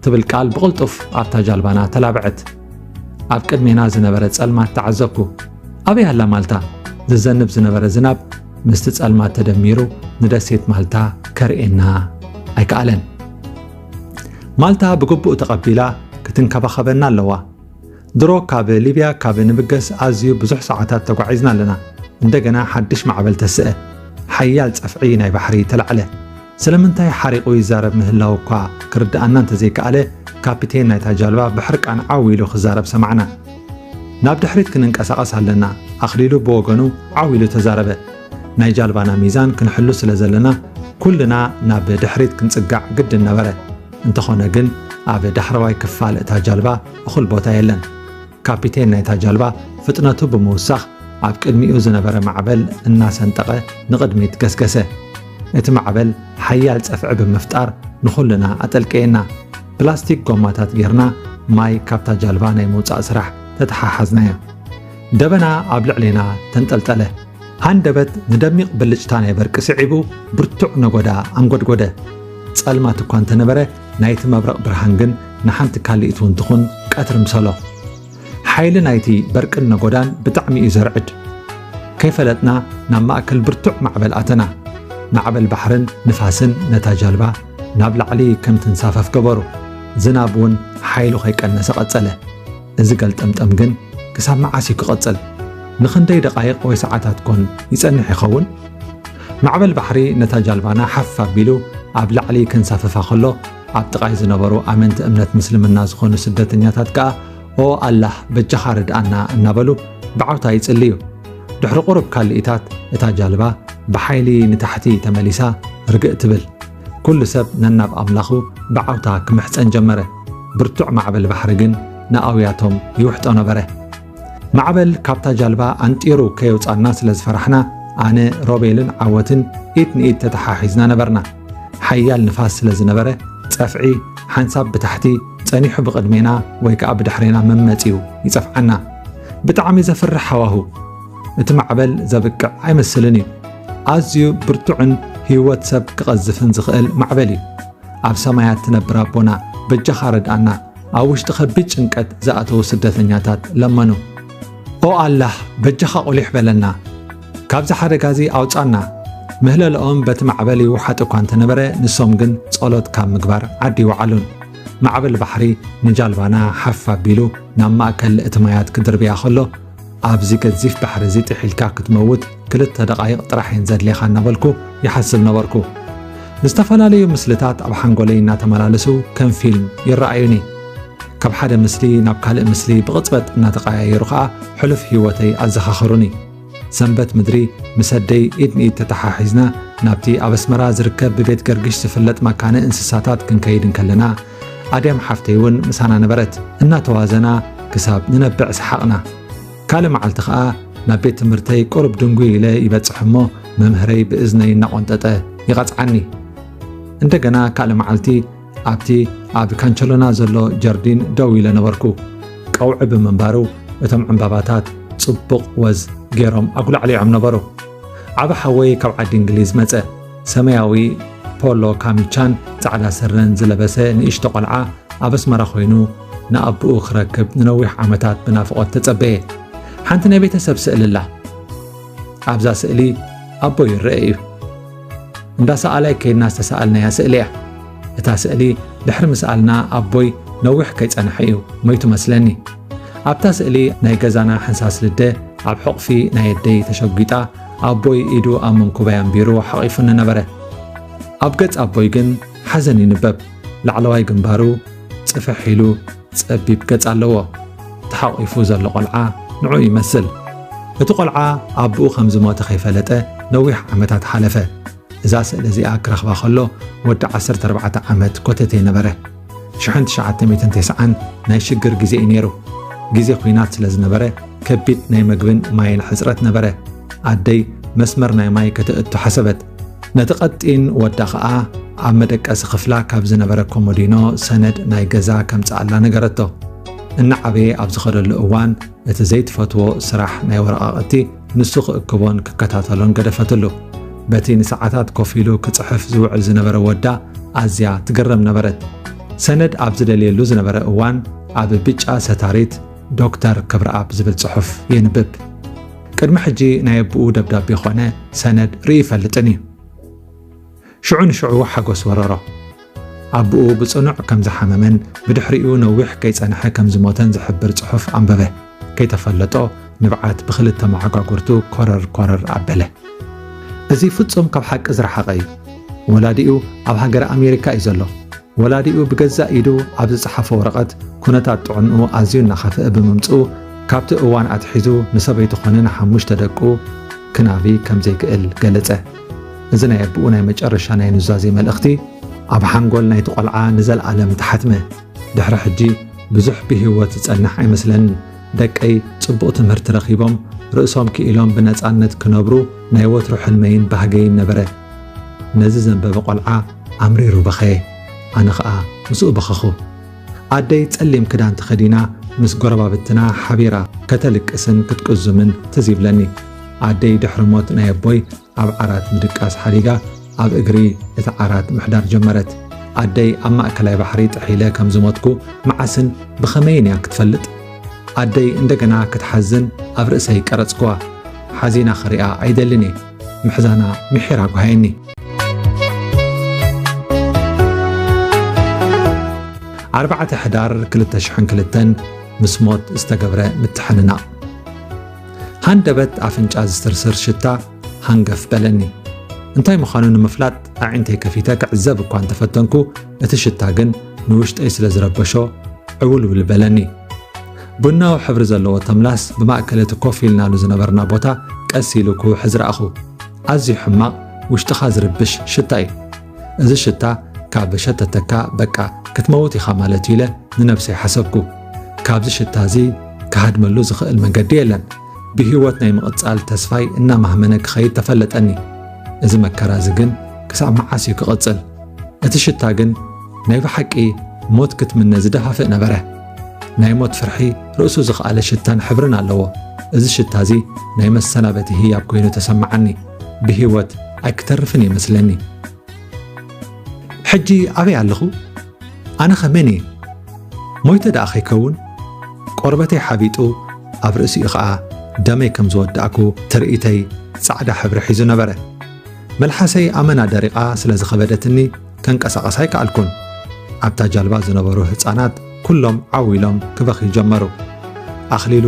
ትብል ቃል ብቕልጡፍ ኣብታ ጃልባና ተላብዐት። ኣብ ቅድሜና ዝነበረ ጸልማት ተዓዘብኩ። ኣበይ ኣላ ማልታ? ዝዘንብ ዝነበረ ዝናብ ምስቲ ጸልማት ተደሚሩ ንደሴት ማልታ ከርእየና ኣይከኣለን። ማልታ ብግቡእ ተቐቢላ ክትንከባኸበና ኣለዋ። ድሮ ካብ ሊብያ ካብ ንብገስ ኣዝዩ ብዙሕ ሰዓታት ተጓዒዝና ኣለና። እንደገና ሓድሽ ማዕበል ተስአ። ሓያል ጸፍዒ ናይ ባሕሪ ተላዕለ። ስለምንታይ ሓሪቑ ይዛረብ ምህላው እኳ ክርድኣና እንተዘይከኣለ፣ ካፒቴን ናይታ ጃልባ ብሕርቃን ዓው ኢሉ ክዛረብ ሰማዕና። "ናብ ድሕሪት ክንንቀሳቐስ ኣለና" ኣኽሊሉ ብወገኑ ዓው ኢሉ ተዛረበ። ናይ ጃልባና ሚዛን ክንሕሉ ስለ ዘለና፣ ኩልና ናብ ድሕሪት ክንጽጋዕ ግድን ነበረ። እንተኾነ ግን፣ ኣብ ዳሕረዋይ ክፋል እታ ጃልባ እኹል ቦታ የለን። ካፒቴን ናይታ ጃልባ ፍጥነቱ ብምውሳኽ፣ ኣብ ቅድሚኡ ዝነበረ ማዕበል እናሰንጠቐ ንቕድሚት ገስገሰ። እቲ ማዕበል ሓያል ጸፍዒ ብምፍጣር ንኹልና ኣጠልቀየና። ፕላስቲክ ጎማታት ጌርና ማይ ካብታ ጃልባ ናይ ምውጻእ ስራሕ ተተሓሓዝናዮ። ደበና ኣብ ልዕሌና ተንጠልጠለ። ሃንደበት ንደሚቕ ብልጭታ ናይ በርቂ ስዒቡ ብርቱዕ ነጎዳ ኣንጎድጎደ። ጸልማት እኳ እንተነበረ፣ ናይቲ መብረቕ ብርሃን ግን ንሓንቲ ካልኢት እውን ትኹን ቀትሪ ምሰሎ። ሓይሊ ናይቲ በርቅን ነጎዳን ብጣዕሚ እዩ ዘርዕድ። ከይፈለጥና ናብ ማእከል ብርቱዕ ማዕበል ኣተና። ማዕበል ባሕርን ንፋስን ነታ ጃልባ ናብ ላዕሊ ከም ትንሳፈፍ ገበሩ። ዝናብ እውን ሓይሉ ከይቀነሰ ቀጸለ። እዚ ገልጠምጠም ግን ክሳብ መዓስ እዩ ክቐጽል? ንኽንደይ ደቓይቕ ወይ ሰዓታት ኮን ይጸንሕ ይኸውን? ማዕበል ባሕሪ ነታ ጃልባና ሓፍ ኣቢሉ ኣብ ላዕሊ ከንሳፍፋ ከሎ፣ ኣብ ጥቓይ ዝነበሩ ኣመንቲ እምነት ምስልምና ዝኾኑ ስደተኛታት ከኣ፣ "ኦ ኣላህ፣ በጃኻ ርድኣና" እናበሉ ብዓውታ ይጽልዩ። ድሕሪ ቁሩብ ካልኢታት፣ እታ ጃልባ ብሓይሊ ንታሕቲ ተመሊሳ ርግእ ትብል። ኩሉ ሰብ ነናብ ኣምላኹ ብዓውታ ክምሕጸን ጀመረ። ብርቱዕ ማዕበል ባሕሪ ግን ንኣውያቶም ይውሕጦ ነበረ። ማዕበል ካብታ ጃልባ ኣንጢሩ ከየውጻና ስለ ዝፈራሕና፣ ኣነ፣ ሮቤልን ዓወትን ኢድ ንኢድ ተተሓሒዝና ነበርና። ሓያል ንፋስ ስለ ዝነበረ፣ ጸፍዒ ሓንሳብ ብታሕቲ ጸኒሑ ብቕድሜና ወይ ከኣ ብድሕሬና መመጺኡ ይጸፍዓና። ብጣዕሚ ዘፍርሕ ሃዋሁ። እቲ ማዕበል ዘብቅዕ ኣይመስልን እዩ። ኣዝዩ ብርቱዕን ህይወት ሰብ ክቐዝፍን ዝኽእል ማዕበል እዩ። ኣብ ሰማያት ትነብር ኣቦና፣ በጃኻ ርድኣና፣ ኣብ ውሽጢ ከቢድ ጭንቀት ዝኣተዉ ስደተኛታት ለመኑ። "ኦ ኣላህ፣ በጃኻ ቁሊሕ በለና፣ ካብዚ ሓደጋ እዚ ኣውጻና!" ምህለልኦም በቲ ማዕበል ይውሓጥ እኳ እንተነበረ፣ ንሶም ግን ጸሎት ካብ ምግባር ዓዲ ይወዓሉን። ማዕበል ባሕሪ ንጃልባና ሓፍ ኣቢሉ ናብ ማእከል እቲ ማያት ክድርብያ ከሎ፣ "ኣብዚ ገዚፍ ባሕሪ እዚ ጥሒልካ ክትመውት ክልተ ደቓይቕ ጥራሕ እየን ዘድልየኻ" እናበልኩ ይሓስብ ነበርኩ። ዝተፈላለዩ ምስልታት ኣብ ሓንጎለይ እናተመላለሱ ከም ፊልም ይረኣዩኒ። ካብ ሓደ ምስሊ ናብ ካልእ ምስሊ ብቕጽበት እናተቐያየሩ ኸኣ ሕሉፍ ህይወተይ ኣዘኻኸሩኒ። ሰንበት ምድሪ ምስ ኣደይ ኢድ ንኢድ ተተሓሒዝና ናብቲ ኣብ ኣስመራ ዝርከብ ብቤት ገርግሽ ዝፍለጥ መካነ እንስሳታት ክንከይድ እንከለና፣ ኣድያም ሓፍተይ እውን ምሳና ነበረት። እናተዋዘና ክሳብ ንነብዕ ሰሓቕና። ካልእ መዓልቲ ኸኣ ናብ ቤት ትምህርተይ ቁሩብ ድንጉይ ኢለ ይበጽሕ እሞ፣ መምህረይ ብእዝነይ እናቖንጠጠ ይቐጽዓኒ። እንደገና ካልእ መዓልቲ ኣብቲ ኣብ ካንቸሎና ዘሎ ጀርዲን ደው ኢለ ነበርኩ። ቀውዒ ብምንባሩ እቶም ዕምባባታት ጽቡቕ ወዝ ገይሮም ኣጉላዕሊዖም ነበሩ። ዓቢ ሓወይ ካብ ዓዲ እንግሊዝ መጸ። ሰማያዊ ፖሎ ካሚቻን ጻዕዳ ስረን ዝለበሰ ንእሽቶ ቆልዓ ኣብ ኣስመራ ኮይኑ ንኣቦኡ ክረክብ ንነዊሕ ዓመታት ብናፍቖት ተጸበየ። ሓንቲ ናይ ቤተሰብ ስእሊ ኣላ። ኣብዛ ስእሊ ኣቦ ይረአ እዩ። እንዳ ሰኣላይ ከይድና ዝተሰኣልናያ ስእሊ እያ። እታ ስእሊ ድሕሪ ምስኣልና ኣቦይ ነዊሕ ከይጸንሐ እዩ ሞይቱ መስለኒ። ኣብታ ስእሊ ናይ ገዛና ሕንሳስ ልደ ኣብ ሕቑፊ ናይ ኣደይ ተሸጒጣ ኣቦይ ኢዱ ኣብ መንኩባይ ኣንቢሩ ሓቒፉኒ ነበረ። ኣብ ገጽ ኣቦይ ግን ሓዘን ይንበብ። ላዕለዋይ ግንባሩ ጽፍሕ ኢሉ ጸቢብ ገጽ ኣለዎ። ተሓቒፉ ዘሎ ቆልዓ ንዑ ይመስል። እቲ ቆልዓ ኣቦኡ ከም ዝሞተ ከይፈለጠ ነዊሕ ዓመታት ሓለፈ። እዛ ስእሊ እዚኣ ክረኽባ ከሎ ወዲ ዓሰርተ ኣርባዕተ ዓመት ኮተቴ ነበረ። ሽሕን ትሽዓተ ሚእትን ተስዓን ናይ ሽግር ግዜ እዩ ነይሩ። ግዜ ኲናት ስለ ዝነበረ ከቢድ ናይ መግብን ማይን ሕጽረት ነበረ። ኣደይ መስመር ናይ ማይ ከተእቱ ሓሰበት። ነቲ ቀጢን ወዳ ኸኣ ኣብ መደቀሲ ክፍላ ካብ ዝነበረ ኮሞዲኖ ሰነድ ናይ ገዛ ከምጽኣላ ነገረቶ። እናዓበየ ኣብ ዝኸደሉ እዋን እቲ ዘይትፈትዎ ስራሕ ናይ ወረቓቕቲ ንሱ ክእክቦን ክከታተሎን ገደፈትሉ። በቲ ንሰዓታት ኮፍ ኢሉ ክጽሕፍ ዝውዕል ዝነበረ ወዳ ኣዝያ ትግረም ነበረት። ሰነድ ኣብ ዝደልየሉ ዝነበረ እዋን ኣብ ብጫ ሰታሪት ዶክተር ክብረኣብ ዝብል ጽሑፍ የንብብ። ቅድሚ ሕጂ ናይ ኣቦኡ ደብዳቤ ኾነ ሰነድ ርኢ ይፈልጥን እዩ። ሽዑ ንሽዑ ሓጎስ ወረሮ። ኣቦኡ ብጽኑዕ ከም ዝሓመመን ብድሕሪኡ ነዊሕ ከይጸንሐ ከም ዝሞተን ዝሕብር ጽሑፍ ኣንበበ። ከይተፈለጦ ንብዓት ብኽልተ መዓጓጉርቱ ኮረር ኮረር ኣበለ። እዚ ፍጹም ካብ ሓቂ ዝረሓቐ እዩ። ወላዲኡ ኣብ ሃገረ ኣሜሪካ እዩ ዘሎ። ወላዲኡ ብገዛእ ኢዱ ኣብ ዝጸሓፎ ወረቐት ኩነታት ጥዕንኡ ኣዝዩ እናኸፍአ ብምምጽኡ፣ ካብቲ እዋን ኣትሒዙ ንሰበይቱ ኾነ ንሓሙሽተ ደቁ ክናቢ ከም ዘይክእል ገለጸ። እዚ ናይ ኣቦኡ ናይ መጨረሻ ናይ ኑዛዜ መልእኽቲ ኣብ ሓንጎል ናይቲ ቆልዓ ንዘለኣለም ተሓትመ። ድሕሪ ሕጂ ብዙሕ ብህይወት ዝጸንሕ ኣይመስለንን። ደቀይ ጽቡቕ ትምህርቲ ረኺቦም ርእሶም ክኢሎም ብነጻነት ክነብሩ ናይ ወትሩ ሕልመይን ባህገይን ነበረ። ነዚ ዘንበበ ቆልዓ ኣምሪሩ በኸየ። ኣነ ኸኣ ምስኡ በኸኹ። ኣደይ ጸሊም ክዳን ተኸዲና ምስ ጎረባብትና ሓቢራ ከተልቅስን ክትቅዙምን ትዝ ይብለኒ። ኣደይ ድሕሪ ሞት ናይ ኣቦይ ኣብ ዓራት ምድቃስ ሓዲጋ ኣብ እግሪ እቲ ዓራት ምሕዳር ጀመረት። ኣደይ ኣብ ማእከላይ ባሕሪ ጥሒለ ከም ዝሞትኩ መዓስን ብኸመይን እያ ክትፈልጥ? ኣደይ እንደገና ክትሓዝን ኣብ ርእሰይ ቀረጽክዋ። ሓዚና ክሪኣ ኣይደልን እየ። ምሕዛና ምሒር ኣጉሃየኒ። ኣርባዕተ ሕዳር ክልተ ሽሕን ክልተን ምስ ሞት ዝተገብረ ምትሕንናቕ። ሃንደበት ኣፍንጫ ዝስርስር ሽታ ሃንገፍ በለኒ። እንታይ ምዃኑ ንምፍላጥ ኣዒንተይ ከፊተ ክዕዘብ እኳ እንተፈተንኩ፣ እቲ ሽታ ግን ንውሽጠይ ስለ ዝረበሾ ዕውልውል በለኒ። ቡናዊ ሕብሪ ዘለዎ ተምላስ ብማእከል እቲ ኮፍ ኢልናሉ ዝነበርና ቦታ ቀስ ኢሉ ክውሕዝ ረኣኹ። ኣዝዩ ሕማቕ፣ ውሽጥኻ ዝርብሽ ሽታ እዩ። እዚ ሽታ ካብ ሸተተካ በቃ ክትመውት ኢኻ ማለት እዩ ኢለ ንነብሰይ ሓሰብኩ። ካብዚ ሽታ እዚ ክሃድመሉ ዝኽእል መንገዲ የለን። ብህይወት ናይ ምቕጻል ተስፋይ እናማህመነ ክኸይድ ተፈለጠኒ። እዚ መከራ እዚ ግን ክሳብ መዓስ እዩ ክቕጽል? እቲ ሽታ ግን ናይ ብሓቂ ሞት ክትምነ ዝደፋፍእ ነበረ። ናይ ሞት ፍርሒ ርእሱ ዝኸኣለ ሽታን ሕብርን ኣለዎ። እዚ ሽታ እዚ ናይ መሰናበቲ ህያብ ኮይኑ ተሰማዓኒ። ብህይወት ኣይክተርፍን ይመስለኒ። ሕጂ ኣበይ ኣለኹ? ኣነኸ መን እየ? ሞይተ ደኣ ከይከውን? ቆርበተይ ሓቢጡ፣ ኣብ ርእሲኡ ኸኣ ደመይ ከም ዝወዳእኩ ትርኢተይ ጻዕዳ ሕብሪ ሒዙ ነበረ። መልሓሰይ ኣመና ደሪቓ ስለ ዝኸበደትኒ፣ ከንቀሳቐስ ኣይከኣልኩን። ኣብታ ጃልባ ዝነበሩ ህጻናት ኩሎም ዓው ኢሎም ክበኽዩ ጀመሩ። ኣኽሊሉ፣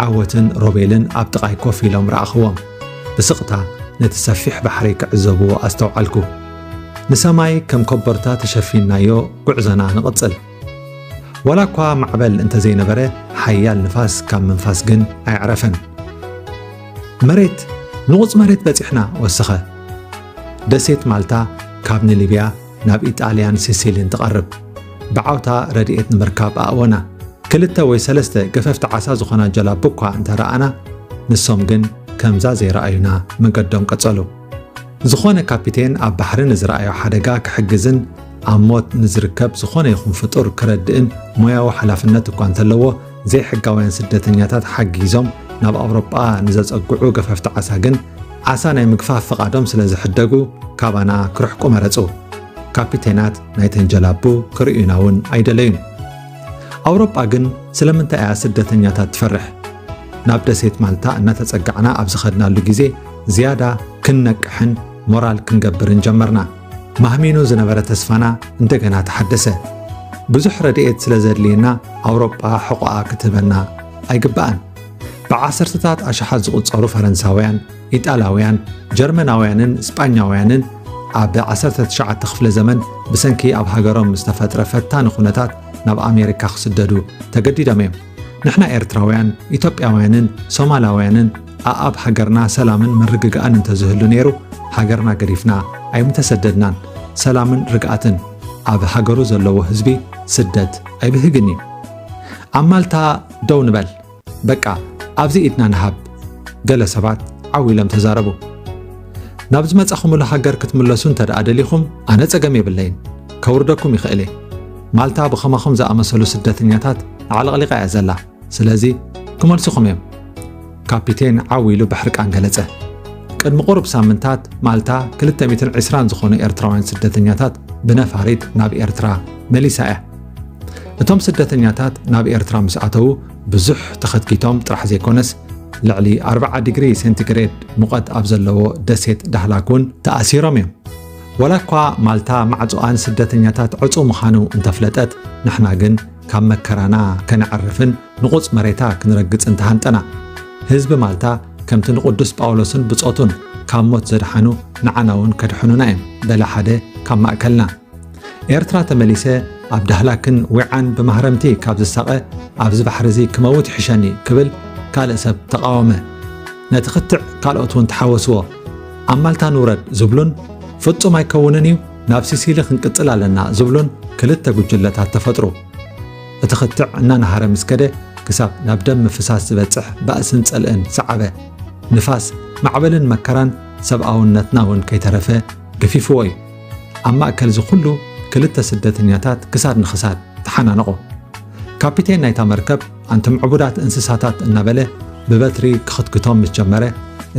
ዓወትን ሮቤልን ኣብ ጥቓይ ኮፍ ኢሎም ረኣኽዎም። ብስቕታ ነቲ ሰፊሕ ባሕሪ ክዕዘብዎ ኣስተውዓልኩ። ንሰማይ ከም ኮቦርታ ተሸፊንናዮ ጉዕዞና ንቕጽል። ዋላ እኳ ማዕበል እንተዘይነበረ፣ ሓያል ንፋስ ካብ ምንፋስ ግን ኣየዕረፈን። መሬት፣ ንቑጽ መሬት በጺሕና፣ ወሰኸ። ደሴት ማልታ ካብ ንሊብያ ናብ ኢጣልያን ሲሲሊን ትቐርብ። ብዓውታ ረድኤት ንምርካብ ኣእወና። ክልተ ወይ ሰለስተ ገፈፍቲ ዓሳ ዝኾና ጀላቡ እኳ እንተ ረኣና፣ ንሶም ግን ከምዛ ዘይረኣዩና መገዶም ቀጸሉ። ዝኾነ ካፒቴን ኣብ ባሕሪ ንዝረኣዮ ሓደጋ ክሕግዝን ኣብ ሞት ንዝርከብ ዝኾነ ይኹን ፍጡር ክረድእን ሞያዊ ሓላፍነት እኳ እንተለዎ፣ ዘይሕጋውያን ስደተኛታት ሓጊዞም ናብ ኣውሮጳ ንዘጸግዑ ገፈፍቲ ዓሳ ግን፣ ዓሳ ናይ ምግፋፍ ፍቓዶም ስለ ዝሕደጉ፣ ካባና ክርሕቁ መረጹ። ካፒቴናት ናይተን ጀላቡ ክርእዩና እውን ኣይደለዩን። ኣውሮጳ ግን ስለምንታይ እያ ስደተኛታት ትፈርሕ? ናብ ደሴት ማልታ እናተጸጋዕና ኣብ ዝኸድናሉ ግዜ፣ ዝያዳ ክንነቅሕን ሞራል ክንገብርን ጀመርና። ማህሚኑ ዝነበረ ተስፋና እንደገና ተሓደሰ። ብዙሕ ረድኤት ስለ ዘድልየና፣ ኣውሮጳ ሕቖኣ ክትህበና ኣይግባእን። ብዓሰርተታት ኣሽሓት ዝቑጸሩ ፈረንሳውያን፣ ኢጣላውያን፣ ጀርመናውያንን ስጳኛውያንን ኣብ ዓሰርተ ትሽዓተ ክፍለ ዘመን ብሰንኪ ኣብ ሃገሮም ዝተፈጥረ ፈታኒ ኩነታት ናብ ኣሜሪካ ክስደዱ ተገዲዶም እዮም። ንሕና ኤርትራውያን፣ ኢትዮጵያውያንን ሶማላውያንን ኣኣብ ሃገርና ሰላምን ምርግጋእን እንተዝህሉ ነይሩ፣ ሃገርና ገዲፍና ኣይምተሰደድናን። ሰላምን ርግኣትን ኣብ ሃገሩ ዘለዎ ህዝቢ ስደት ኣይብህግን እዩ። ኣብ ማልታ ደው ንበል፣ በቃ ኣብዚ ኢድና ንሃብ፣ ገለ ሰባት ዓው ኢሎም ተዛረቡ። ናብ ዝመጻኹምሉ ሃገር ክትምለሱ እንተ ደኣ ደሊኹም፣ ኣነ ጸገም የብለይን፣ ከውርደኩም ይኽእል እየ። ማልታ ብኸማኹም ዝኣመሰሉ ስደተኛታት ኣዕለቕሊቓ እያ ዘላ፣ ስለዚ ክመልሱኹም እዮም። ካፒቴን ዓው ኢሉ ብሕርቃን ገለጸ። ቅድሚ ቁሩብ ሳምንታት ማልታ ክልተ ሚእትን ዕስራን ዝኾኑ ኤርትራውያን ስደተኛታት ብነፋሪት ናብ ኤርትራ መሊሳ እያ። እቶም ስደተኛታት ናብ ኤርትራ ምስ ኣተዉ ብዙሕ ተኸትኪቶም ጥራሕ ዘይኮነስ፣ ልዕሊ ኣርብዓ ዲግሪ ሴንቲግሬድ ሙቐት ኣብ ዘለዎ ደሴት ዳህላክ እውን ተኣሲሮም እዮም። ዋላ እኳ ማልታ ማዕጾኣ ንስደተኛታት ዕጹው ምዃኑ እንተፍለጠት፣ ንሕና ግን ካብ መከራና ከነዕርፍን ንቑጽ መሬታ ክንረግጽን ተሃንጠና። ህዝቢ ማልታ ከምቲ ንቅዱስ ጳውሎስን ብጾቱን ካብ ሞት ዘድሓኑ ንዓና እውን ከድሕኑና እዮም፣ በለ ሓደ ካብ ማእከልና። ኤርትራ ተመሊሰ ኣብ ዳህላክን ዊዓን ብማህረምቲ ካብ ዝሳቐ ኣብዚ ባሕሪ እዚ ክመውት ይሕሸኒ ክብል ካልእ ሰብ ተቓወመ። ነቲ ክትዕ ካልኦት እውን ተሓወስዎ። ኣብ ማልታ ንውረድ ዝብሉን ፍጹም ኣይከውንን እዩ፣ ናብ ሲሲሊ ክንቅጽል ኣለና ዝብሉን ክልተ ጉጅለታት ተፈጥሩ። እቲ ክትዕ እናነሃረ ምስ ከደ ክሳብ ናብ ደም ምፍሳስ ዝበጽሕ ባእስን ጸልእን ሰዓበ። ንፋስ፣ ማዕበልን መከራን ሰብኣውነትና እውን ከይተረፈ ገፊፍዎ እዩ። ኣብ ማእከል እዚ ኩሉ ክልተ ስደተኛታት ክሳድ ንኽሳድ ተሓናነቑ። ካፒቴን ናይታ መርከብ ኣንቱም ዕቡዳት እንስሳታት እናበለ ብበትሪ ክኽትክቶም ምስ ጀመረ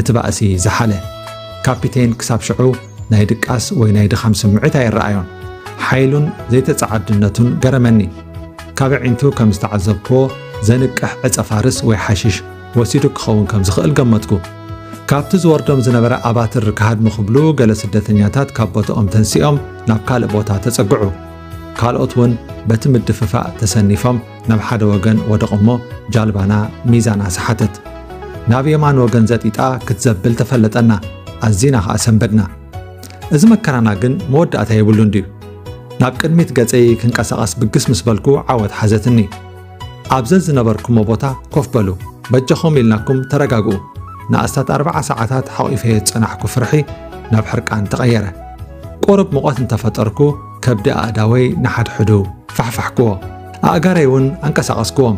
እቲ ባእሲ ዝሓለ። ካፒቴን ክሳብ ሽዑ ናይ ድቃስ ወይ ናይ ድኻም ስምዒት ኣይረኣዮን። ሓይሉን ዘይተጸዓድነቱን ገረመኒ። ካብ ኣዒንቱ ከም ዝተዓዘብክዎ ዘንቅሕ ዕጸ ፋርስ ወይ ሓሽሽ ወሲዱ ክኸውን ከም ዝኽእል ገመትኩ። ካብቲ ዝወርዶም ዝነበረ ኣባትር ክሃድሙ ክብሉ ገለ ስደተኛታት ካብ ቦታኦም ተንሲኦም ናብ ካልእ ቦታ ተጸግዑ። ካልኦት እውን በቲ ምድፍፋእ ተሰኒፎም ናብ ሓደ ወገን ወደቑ እሞ ጃልባና ሚዛና ሰሓተት። ናብ የማን ወገን ዘጢጣ ክትዘብል ተፈለጠና። ኣዚና ኸኣ ሰንበድና። እዚ መከራና ግን መወዳእታ የብሉን ድዩ? ናብ ቅድሚት ገጸይ ክንቀሳቐስ ብግስ ምስ በልኩ ዓወት ሓዘትኒ። ኣብ ዘዝነበርኩሞ ቦታ ኮፍ በሉ፣ በጃኹም ኢልናኩም ተረጋግኡ። ንኣስታት ኣርብዓ ሰዓታት ሓቒፈዮ ዝጸናሕኩ ፍርሒ ናብ ሕርቃን ተቐየረ። ቁሩብ ሙቐት እንተፈጠርኩ ከብዲ ኣእዳወይ ንሓድሕዱ ፋሕፋሕክዎ። ኣእጋረይ እውን ኣንቀሳቐስክዎም።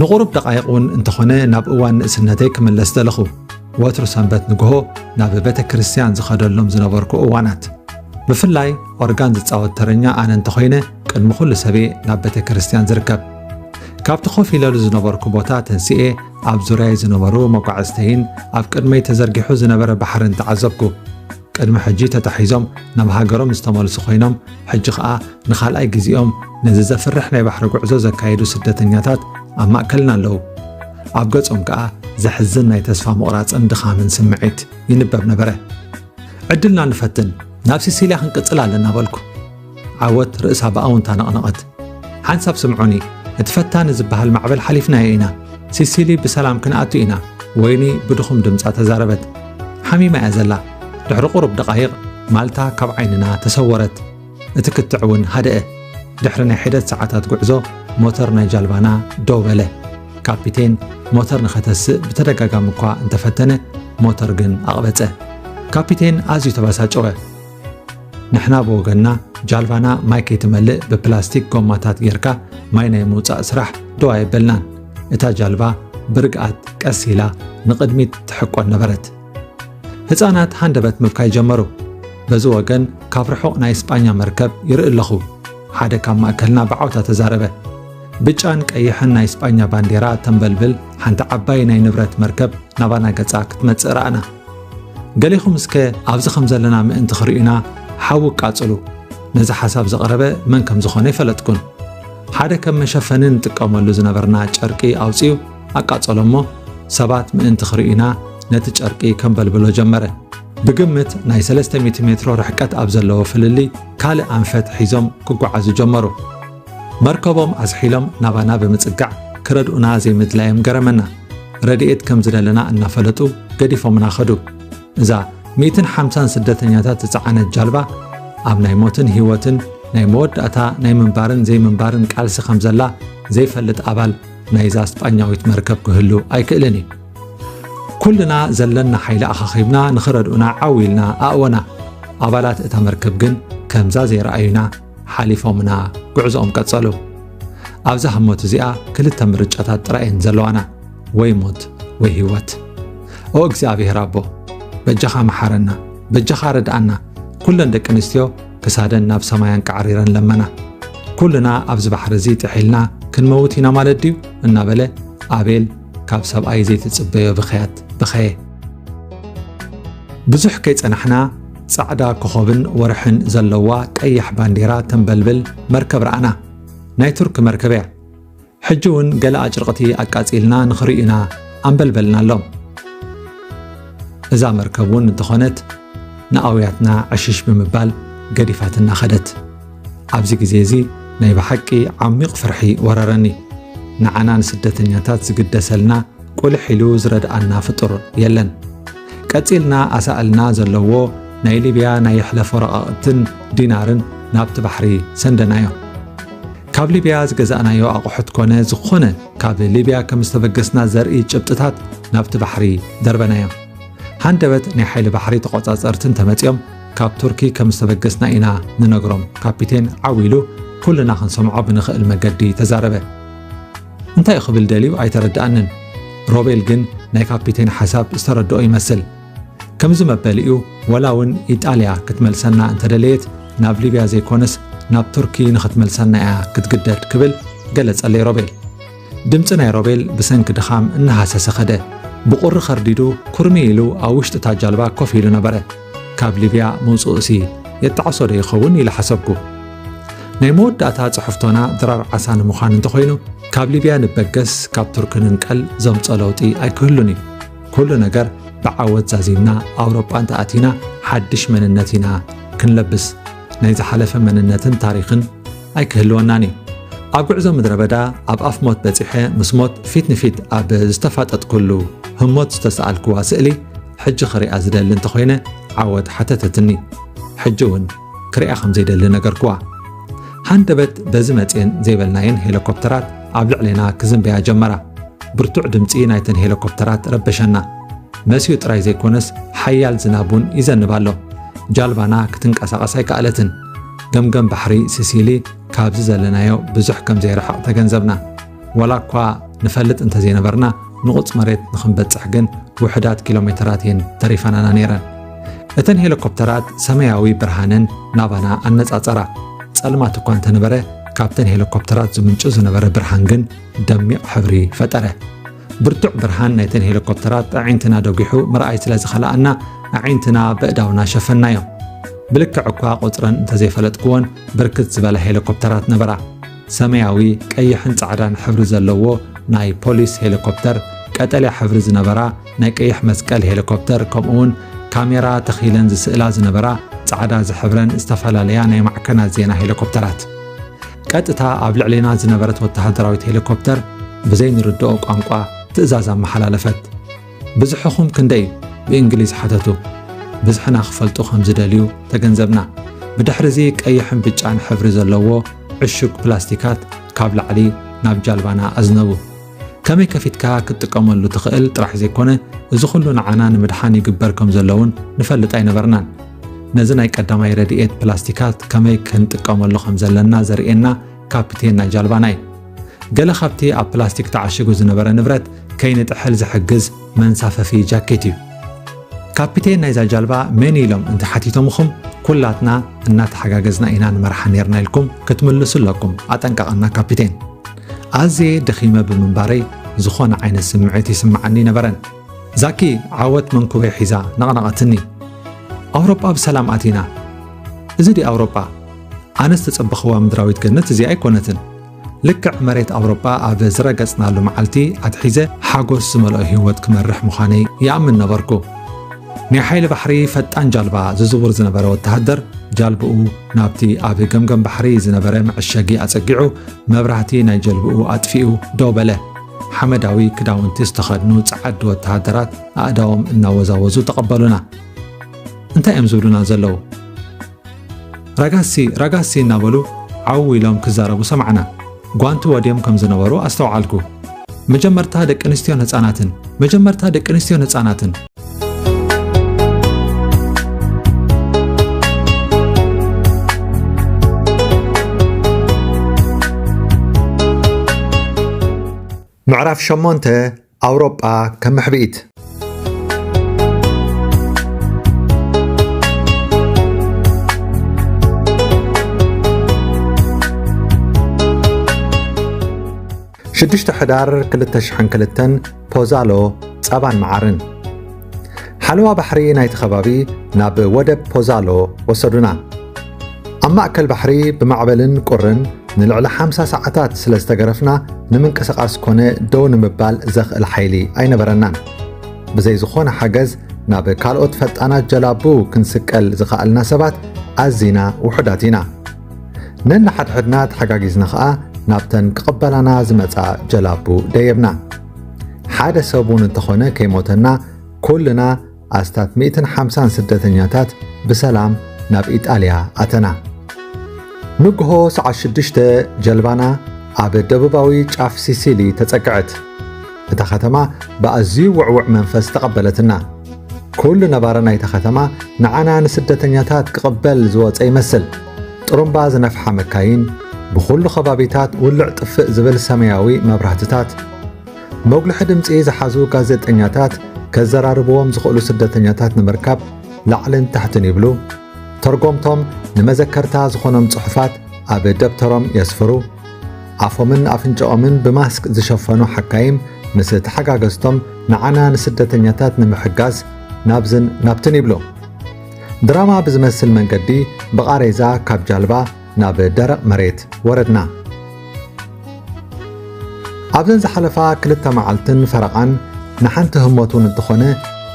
ንቑሩብ ደቓይቕ እውን እንተኾነ ናብ እዋን ንእስነተይ ክምለስ ደለኹ። ወትሩ ሰንበት ንግሆ ናብ ቤተ ክርስቲያን ዝኸደሎም ዝነበርኩ እዋናት። ብፍላይ ኦርጋን ዝጻወት ተረኛ ኣነ እንተኾይነ ቅድሚ ኩሉ ሰብ'የ ናብ ቤተ ክርስቲያን ዝርከብ። ካብቲ ኮፍ ኢለሉ ዝነበርኩ ቦታ ተንሲኤ ኣብ ዙርያይ ዝነበሩ መጓዕዝተይን ኣብ ቅድመይ ተዘርጊሑ ዝነበረ ባሕርን ተዓዘብኩ። ቅድሚ ሕጂ ተታሒዞም ናብ ሃገሮም ዝተመልሱ ኮይኖም፣ ሕጂ ኸኣ ንኻልኣይ ግዜኦም ነዚ ዘፍርሕ ናይ ባሕሪ ጉዕዞ ዘካየዱ ስደተኛታት ኣብ ማእከልና ኣለዉ። ኣብ ገጾም ከኣ ዘሕዝን ናይ ተስፋ ምቑራጽን ድኻምን ስምዒት ይንበብ ነበረ። ዕድልና ንፈትን፣ ናብ ሲሲልያ ክንቅጽል ኣለና በልኩ። ዓወት ርእሳ ብኣውንታ ነቕነቐት። ሓንሳብ ስምዑኒ፣ እቲ ፈታኒ ዝበሃል ማዕበል ሓሊፍናዮ ኢና። ሲሲሊ ብሰላም ክንኣቱ ኢና፣ ወይኒ ብድኹም ድምጻ ተዛረበት። ሓሚማ እያ ዘላ። ድሕሪ ቁሩብ ደቓይቕ ማልታ ካብ ዓይንና ተሰወረት። እቲ ክትዕ እውን ሃደአ። ድሕሪ ናይ ሒደት ሰዓታት ጉዕዞ ሞተር ናይ ጃልባና ደው በለ። ካፒቴን ሞተር ንኸተስእ ብተደጋጋሚ እኳ እንተፈተነ፣ ሞተር ግን ኣቕበጸ። ካፒቴን ኣዝዩ ተበሳጨወ። ንሕና ብወገንና ጃልባና ማይ ከይትመልእ ብፕላስቲክ ጎማታት ጌርካ ማይ ናይ ምውጻእ ስራሕ ደው ኣየበልናን። እታ ጃልባ ብርግኣት ቀስ ኢላ ንቕድሚት ትሕቆን ነበረት። ህጻናት ሃንደበት ምብካይ ጀመሩ። በዚ ወገን ካብ ርሑቕ ናይ ስጳኛ መርከብ ይርኢ ኣለኹ። ሓደ ካብ ማእከልና ብዓውታ ተዛረበ። ብጫን ቀይሕን ናይ ስጳኛ ባንዴራ ተንበልብል ሓንቲ ዓባይ ናይ ንብረት መርከብ ናባና ገጻ ክትመጽእ ረኣና። ገሌኹም እስከ ኣብዚ ከም ዘለና ምእንቲ ክርእዩና ሓዊ ቃጽሉ። ነዚ ሓሳብ ዘቕረበ መን ከም ዝኾነ ኣይፈለጥኩን። ሓደ ከም መሸፈኒ ንጥቀመሉ ዝነበርና ጨርቂ ኣውጺኡ ኣቃጸሎ እሞ፣ ሰባት ምእንቲ ክርእዩና ነቲ ጨርቂ ከንበልብሎ ጀመረ። ብግምት ናይ ሰለስተ ሚእቲ ሜትሮ ርሕቀት ኣብ ዘለዎ ፍልልይ ካልእ ኣንፈት ሒዞም ክጓዓዙ ጀመሩ። መርከቦም ኣዝሒሎም ናባና ብምጽጋዕ ክረድኡና ዘይምድላዮም ገረመና። ረድኤት ከም ዝደለና እናፈለጡ ገዲፎምና ኸዱ። እዛ ሚእትን ሓምሳን ስደተኛታት ዝጸዓነት ጃልባ ኣብ ናይ ሞትን ህይወትን ናይ መወዳእታ ናይ ምንባርን ዘይምንባርን ቃልሲ ከም ዘላ ዘይፈልጥ ኣባል ናይዛ ስጳኛዊት መርከብ ክህሉ ኣይክእልን እዩ። ኩልና ዘለና ሓይሊ ኣኻኺብና ንኽረድኡና ዓው ኢልና ኣእወና። ኣባላት እታ መርከብ ግን ከምዛ ዘይረኣዩና ሓሊፎምና ጉዕዞኦም ቀጸሉ። ኣብዛ ህሞት እዚኣ ክልተ ምርጫታት ጥራይ እየን ዘለዋና፣ ወይ ሞት ወይ ህይወት። ኦ እግዚኣብሔር ኣቦ፣ በጃኻ መሓረና፣ በጃኻ ርድኣና። ኩለን ደቂ ኣንስትዮ ክሳደን ናብ ሰማይ ኣንቃዕሪረን ለመና። ኩልና ኣብዚ ባሕሪ እዚ ጥሒልና ክንመውት ኢና ማለት ድዩ? እናበለ ኣቤል ካብ ሰብኣይ ዘይትጽበዮ ብኽያት በኸየ። ብዙሕ ከይጸናሕና ጻዕዳ ኮኾብን ወርሕን ዘለዋ ቀያሕ ባንዴራ ተንበልብል መርከብ ረኣና። ናይ ቱርክ መርከብ እያ። ሕጂ እውን ገለ ኣጭርቕቲ ኣቃጺልና ንኽርእዩና ኣንበልበልናሎም። እዛ መርከብ እውን እንተኾነት ንኣውያትና ዕሽሽ ብምባል ገዲፋትና ኸደት። ኣብዚ ግዜ እዚ ናይ ብሓቂ ዓሚቕ ፍርሒ ወረረኒ። ንዓና ንስደተኛታት ዝግደሰልና ቁልሕ ኢሉ ዝረድኣና ፍጡር የለን። ቀጺልና ኣሳእልና ዘለዎ ናይ ሊብያ ናይ የሕለፍ ወረቓቕትን ዲናርን ናብቲ ባሕሪ ሰንደናዮ። ካብ ሊብያ ዝገዛእናዮ ኣቑሑት ኮነ ዝኾነ ካብ ሊብያ ከም ዝተበገስና ዘርኢ ጭብጥታት ናብቲ ባሕሪ ደርበናዮ። ሃንደበት ናይ ሓይሊ ባሕሪ ተቖጻጸርቲ እንተመጺኦም ካብ ቱርኪ ከም ዝተበገስና ኢና ንነግሮም። ካፒቴን ዓው ኢሉ ኩልና ክንሰምዖ ብንኽእል መገዲ ተዛረበ። እንታይ እዩ ክብል ደልዩ ኣይተረድኣንን። ሮቤል ግን ናይ ካፒቴን ሓሳብ ዝተረድኦ ይመስል። ከምዚ መበሊኡ ወላ እውን ኢጣልያ ክትመልሰና እንተደለየት ናብ ሊብያ ዘይኮነስ ናብ ቱርኪ ንኽትመልሰና እያ ክትግደድ ክብል ገለጸለይ ሮቤል። ድምጺ ናይ ሮቤል ብሰንኪ ድኻም እናሃሰሰ ኸደ። ብቑሪ ኸርዲዱ ኩርሚ ኢሉ ኣብ ውሽጢ እታ ጃልባ ኮፍ ኢሉ ነበረ። ካብ ሊብያ ምውጽኡሲ የጣዕሶ ዶ ይኸውን ኢለ ሓሰብኩ። ናይ መወዳእታ ጽሕፍቶና ድራር ዓሳ ንምዃን እንተኾይኑ ካብ ሊብያ ንበገስ ካብ ቱርኪ ንንቀል ዘምጾ ለውጢ ኣይክህሉን እዩ። ኩሉ ነገር ብዓወት ዛዚምና ኣውሮጳ እንተኣቲና ሓድሽ መንነት ኢና ክንለብስ። ናይ ዝሓለፈ መንነትን ታሪኽን ኣይክህልወናን እዩ። ኣብ ጉዕዞ ምድረ በዳ ኣብ ኣፍ ሞት በጺሐ ምስ ሞት ፊት ንፊት ኣብ ዝተፋጠጥኩሉ ህሞት ዝተሰኣልክዋ ስእሊ ሕጂ ክሪኣ ዝደሊ እንተኾይነ ዓወት ሓተተትኒ። ሕጂ እውን ክሪኣ ከም ዘይደሊ ነገርክዋ። ሃንደበት በዚ መጽኤን ዘይበልናየን ሄሊኮፕተራት ኣብ ልዕሌና ክዝንበያ ጀመራ። ብርቱዕ ድምጺ ናይተን ሄሊኮፕተራት ረበሸና። መስዩ ጥራይ ዘይኮነስ ሓያል ዝናብ እውን ይዘንብ ኣሎ። ጃልባና ክትንቀሳቐስ ኣይከኣለትን። ገምገም ባሕሪ ሲሲሊ ካብዚ ዘለናዮ ብዙሕ ከም ዘይርሕቕ ተገንዘብና። ዋላ እኳ ንፈልጥ እንተዘይነበርና ንቑጽ መሬት ንኽንበጽሕ ግን ውሑዳት ኪሎ ሜተራት እየን ተሪፈናና ነይረን። እተን ሄሊኮፕተራት ሰማያዊ ብርሃነን ናባና ኣነጻጸራ። ጸልማት እኳ እንተነበረ ካብተን ሄሊኮፕተራት ዝምንጩ ዝነበረ ብርሃን ግን ደሚቕ ሕብሪ ፈጠረ። ብርቱዕ ብርሃን ናይተን ሄሊኮፕተራት ኣዒንትና ደጒሑ ምርኣይ ስለ ዝኸለኣና ኣዒንትና በእዳውና ሸፈናዮም። ብልክዕ እኳ ቁጽረን እንተዘይፈለጥክዎን ብርክት ዝበላ ሄሊኮፕተራት ነበራ። ሰማያዊ፣ ቀይሕን ጻዕዳን ሕብሪ ዘለዎ ናይ ፖሊስ ሄሊኮፕተር፣ ቀጠልያ ሕብሪ ዝነበራ ናይ ቀይሕ መስቀል ሄሊኮፕተር ከምኡውን ካሜራ ተኺለን ዝስእላ ዝነበራ ጻዕዳ ዝሕብረን ዝተፈላለያ ናይ ማዕከናት ዜና ሄሊኮፕተራት። ቀጥታ ኣብ ልዕሌና ዝነበረት ወተሃደራዊት ሄሊኮፕተር ብዘይ ንርድኦ ቋንቋ ትእዛዝ ኣመሓላለፈት። ብዝሕኹም ክንደይ እዩ? ብእንግሊዝ ሓተቱ። ብዝሕና ክፈልጡ ከም ዝደልዩ ተገንዘብና። ብድሕሪ እዚ ቀይሕን ብጫን ሕብሪ ዘለዎ ዕሹግ ፕላስቲካት ካብ ላዕሊ ናብ ጃልባና ኣዝነቡ። ከመይ ከፊትካ ክትጥቀመሉ ትኽእል ጥራሕ ዘይኮነ፣ እዚ ኩሉ ንዓና ንምድሓን ይግበር ከም ዘሎ እውን ንፈልጥ ኣይነበርናን። ነዚ ናይ ቀዳማይ ረድኤት ፕላስቲካት ከመይ ክንጥቀመሉ ከም ዘለና ዘርእየና ካፕቴን ናይ ጃልባና እዩ። ገለ ካብቲ ኣብ ፕላስቲክ ተዓሺጉ ዝነበረ ንብረት ከይንጥሕል ዝሕግዝ መንሳፈፊ ጃኬት እዩ። ካፒቴን ናይዛ ጃልባ መን ኢሎም እንተሓቲቶምኹም፣ ኩላትና እናተሓጋገዝና ኢና ንመርሓ ኔርና ኢልኩም ክትምልሱ ኣለኩም፣ ኣጠንቀቐና ካፒቴን። ኣዝየ ደኺመ ብምንባረይ ዝኾነ ዓይነት ስምዒት ይስምዓኒ ነበረን። ዛኪ ዓወት መንኩበይ ሒዛ ነቕነቐትኒ። ኣውሮጳ ብሰላም ኣቲና። እዚ ድዩ ኣውሮጳ? ኣነስ ተጸበኽዋ ምድራዊት ገነት እዚኣ ኣይኮነትን። ልክዕ መሬት ኣውሮጳ ኣብ ዝረገጽናሉ መዓልቲ ኣትሒዘ ሓጎስ ዝመልኦ ህይወት ክመርሕ ምዃነይ ይኣምን ነበርኩ። ናይ ሓይሊ ባሕሪ ፈጣን ጃልባ ዝዝውር ዝነበረ ወተሃደር ጃልብኡ ናብቲ ኣብ ገምገም ባሕሪ ዝነበረ መዐሸጊ ኣጸጊዑ መብራህቲ ናይ ጀልብኡ ኣጥፊኡ ደው በለ። ሓመዳዊ ክዳውንቲ ዝተኸድኑ ጸዓዱ ወተሃደራት ኣእዳዎም እናወዛወዙ ተቐበሉና። እንታይ እዮም ዝብሉና ዘለዉ? ረጋሲ፣ ረጋሲ እናበሉ ዓው ኢሎም ክዛረቡ ሰማዕና። ጓንቲ ወድዮም ከም ዝነበሩ ኣስተውዓልኩ። መጀመርታ ደቂ ኣንስትዮን ህጻናትን፣ መጀመርታ ደቂ ኣንስትዮን ህጻናትን። ምዕራፍ ሸሞንተ፣ ኣውሮጳ ከም መሕብኢት። ሽዱሽተ ሕዳር ክልተ ሽሕን ክልተን፣ ፖዛሎ፣ ጸባን መዓርን። ሓለዋ ባሕሪ ናይቲ ከባቢ ናብ ወደብ ፖዛሎ ወሰዱና። ኣብ ማእከል ባሕሪ ብማዕበልን ቁርን ንልዕሊ ሓምሳ ሰዓታት ስለ ዝተገረፍና፣ ንምንቅስቓስ ኮነ ደው ንምባል ዘኽእል ሓይሊ ኣይነበረናን። ብዘይ ዝኾነ ሓገዝ ናብ ካልኦት ፈጣናት ጀላቡ ክንስቀል ዝኸኣልና ሰባት ኣዚና ውሑዳት ኢና። ነንሓድሕድና ተሓጋጊዝና ኸኣ ናብተን ክቕበላና ዝመጻ ጀላቡ ደየብና። ሓደ ሰብ እውን እንተኾነ ከይሞተና፣ ኩልና ኣስታት ሚእትን ሓምሳን ስደተኛታት ብሰላም ናብ ኢጣልያ ኣተና። ንግሆ ሰዓት ሽዱሽተ ጀልባና ኣብ ደቡባዊ ጫፍ ሲሲሊ ተጸግዐት። እታ ከተማ ብኣዝዩ ውዕዉዕ መንፈስ ተቐበለትና። ኩሉ ነባሪ ናይታ ከተማ ንዓና ንስደተኛታት ክቕበል ዝወጸ ይመስል። ጥሩምባ ዝነፍሓ መካይን፣ ብኹሉ ከባቢታት ውልዕ ጥፍእ ዝብል ሰማያዊ መብራህትታት፣ መጉልሒ ድምጺ ዝሓዙ ጋዜጠኛታት ከዘራርብዎም ዝኽእሉ ስደተኛታት ንምርካብ ላዕልን ታሕትን ይብሉ። ተርጎምቶም ንመዘከርታ ዝኾኖም ጽሑፋት ኣብ ደብተሮም የስፍሩ። ኣፎምን ኣፍንጫኦምን ብማስክ ዝሸፈኑ ሓካይም ምስ ተሓጋገዝቶም ንዓና ንስደተኛታት ንምሕጋዝ ናብዝን ናብትን ይብሉ። ድራማ ብዝመስል መንገዲ ብቓሬዛ ካብ ጃልባ ናብ ደረቕ መሬት ወረድና። ኣብዘን ዝሓለፋ ክልተ መዓልትን ፈረቓን ንሓንቲ ህሞት እውን እንተኾነ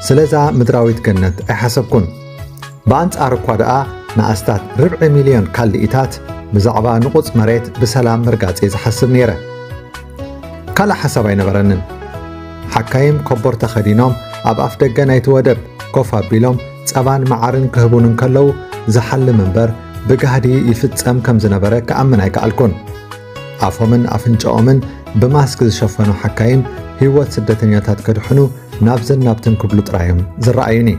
ስለዛ ምድራዊት ገነት ኣይሓሰብኩን። ብኣንጻር እኳ ደኣ ንኣስታት ርብዒ ሚልዮን ካልኢታት ብዛዕባ ንቑጽ መሬት ብሰላም ምርጋጽ እየ ዝሓስብ ነይረ። ካልእ ሓሳብ ኣይነበረንን። ሓካይም ኮቦር ተኸዲኖም ኣብ ኣፍ ደገ ናይቲ ወደብ ኮፍ ኣቢሎም ጸባን መዓርን ክህቡን እንከለዉ ዝሓልም እምበር ብጋህዲ ይፍጸም ከም ዝነበረ ክኣምን ኣይከኣልኩን። ኣፎምን ኣፍንጫኦምን ብማስክ ዝሸፈኑ ሓካይም ህይወት ስደተኛታት ከድሕኑ ናብዝን ናብትን ክብሉ ጥራዮም ዝረኣዩኒ።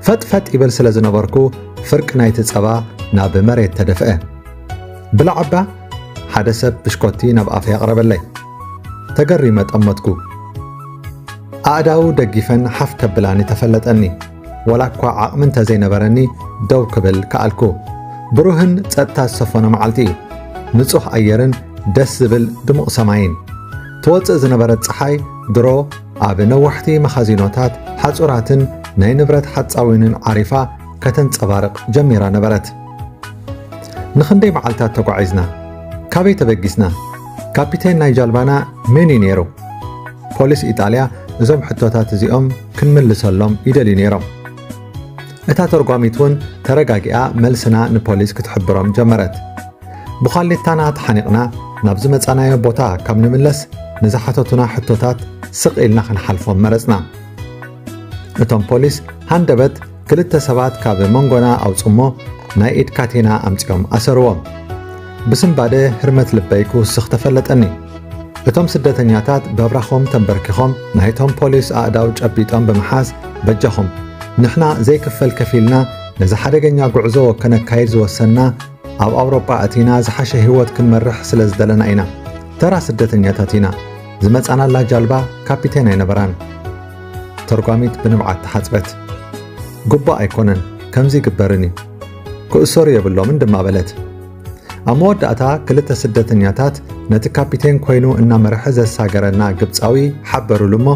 ፈጥፈጥ ይብል ስለ ዝነበርኩ ፍርቂ ናይቲ ጸባ ናብ መሬት ተደፍአ። ብላዕ እባ፣ ሓደ ሰብ ብሽኮቲ ናብ ኣፈይ ኣቕረበለይ። ተገሪመ ጠመትኩ። ኣእዳው ደጊፈን ሓፍ ከብላኒ ተፈለጠኒ። ዋላ እኳ ዓቕሚ እንተዘይነበረኒ ደው ክብል ከኣልኩ። ብሩህን ጸጥታ ዝሰፈኖ መዓልቲ እዩ። ንጹህ ኣየርን ደስ ዝብል ድሙቕ ሰማይን። ትወጽእ ዝነበረት ጸሓይ ድሮ ኣብ ነዋሕቲ መኻዚኖታት ሓጹራትን ናይ ንብረት ሓጻዊንን ዓሪፋ ከተንጸባርቕ ጀሚራ ነበረት። ንኽንደይ መዓልታት ተጓዒዝና? ካበይ ተበጊስና? ካፒቴን ናይ ጃልባና መን እዩ ነይሩ? ፖሊስ ኢጣልያ እዞም ሕቶታት እዚኦም ክንምልሰሎም ይደልዩ ነይሮም። እታ ተርጓሚት እውን ተረጋጊኣ መልስና ንፖሊስ ክትሕብሮም ጀመረት። ብዃሊታና ተሓኒቕና ናብ ዝመጻናዮ ቦታ ካብ ንምለስ ንዝሓተቱና ሕቶታት ስቕ ኢልና ክንሓልፎም መረጽና። እቶም ፖሊስ ሃንደበት ክልተ ሰባት ካብ መንጎና ኣውጽሞ ናይ ኢድ ካቴና ኣምጺኦም ኣሰርዎም። ብስንባደ ህርመት ልበይ ክውስኽ ተፈለጠኒ። እቶም ስደተኛታት በብራኾም ተንበርኪኾም ናይቶም ፖሊስ ኣእዳው ጨቢጦም ብምሓዝ በጃኹም ንሕና ዘይክፈል ከፊልና ነዚ ሓደገኛ ጉዕዞ ከነካይድ ዝወሰንና ኣብ ኣውሮጳ ኣቲና ዝሓሸ ህይወት ክንመርሕ ስለ ዝደለና ኢና። ተራ ስደተኛታት ኢና። ዝመጻናላ ጃልባ ካፒቴን ኣይነበራን። ተርጓሚት ብንብዓት ተሓጽበት። "ግቡእ ኣይኮነን፣ ከምዚ ይግበርን እዩ። ክእሰሩ የብሎምን" ድማ በለት። ኣብ መወዳእታ ክልተ ስደተኛታት ነቲ ካፒቴን ኮይኑ እናመርሐ ዘሳገረና ግብጻዊ ሓበሩሉ እሞ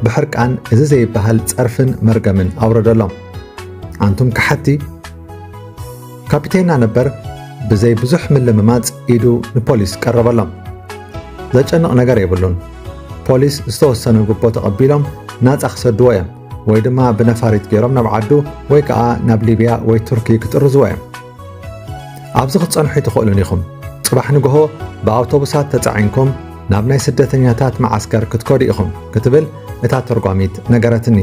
ብሕርቃን እዚ ዘይበሃል ጸርፍን መርገምን ኣውረደሎም። ኣንቱም ከሓቲ! ካፒቴንና ነበር ብዘይ ብዙሕ ምልምማጽ ኢዱ ንፖሊስ ቀረበሎም። ዘጨንቕ ነገር የብሉን። ፖሊስ ዝተወሰነ ጉቦ ተቐቢሎም ናጻ ክሰድዎ እዮም፣ ወይ ድማ ብነፋሪት ገይሮም ናብ ዓዱ ወይ ከኣ ናብ ሊብያ ወይ ቱርኪ ክጥርዝዎ እዮም። ኣብዚ ክትጸንሑ ኣይትኽእሉን ኢኹም። ጽባሕ ንግሆ ብኣውቶቡሳት ተጻዒንኩም ናብ ናይ ስደተኛታት መዓስከር ክትከዱ ኢኹም ክትብል እታ ተርጓሚት ነገረትኒ።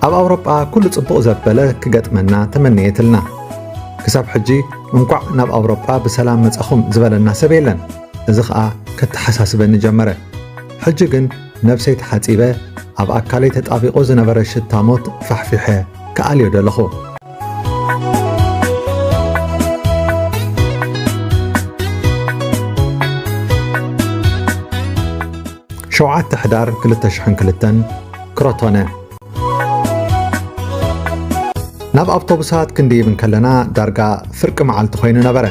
ኣብ ኣውሮጳ ኩሉ ጽቡቕ ዘበለ ክገጥመና ተመነየትልና። ክሳብ ሕጂ እንቋዕ ናብ ኣውሮጳ ብሰላም መጻኹም ዝበለና ሰብ የለን። እዚ ኸኣ ከተሓሳስበኒ ጀመረ። ሕጂ ግን ነብሰይ ተሓጺበ፣ ኣብ ኣካለይ ተጣቢቑ ዝነበረ ሽታ ሞት ፋሕፊሐ ክኣልዮ ደለኹ። ሸውዓተ ሕዳር ክልተ ሽሕን ክልተን፣ ክሮቶነ። ናብ ኣውቶቡሳት ክንድይብ እንከለና ዳርጋ ፍርቂ መዓልቲ ኮይኑ ነበረ።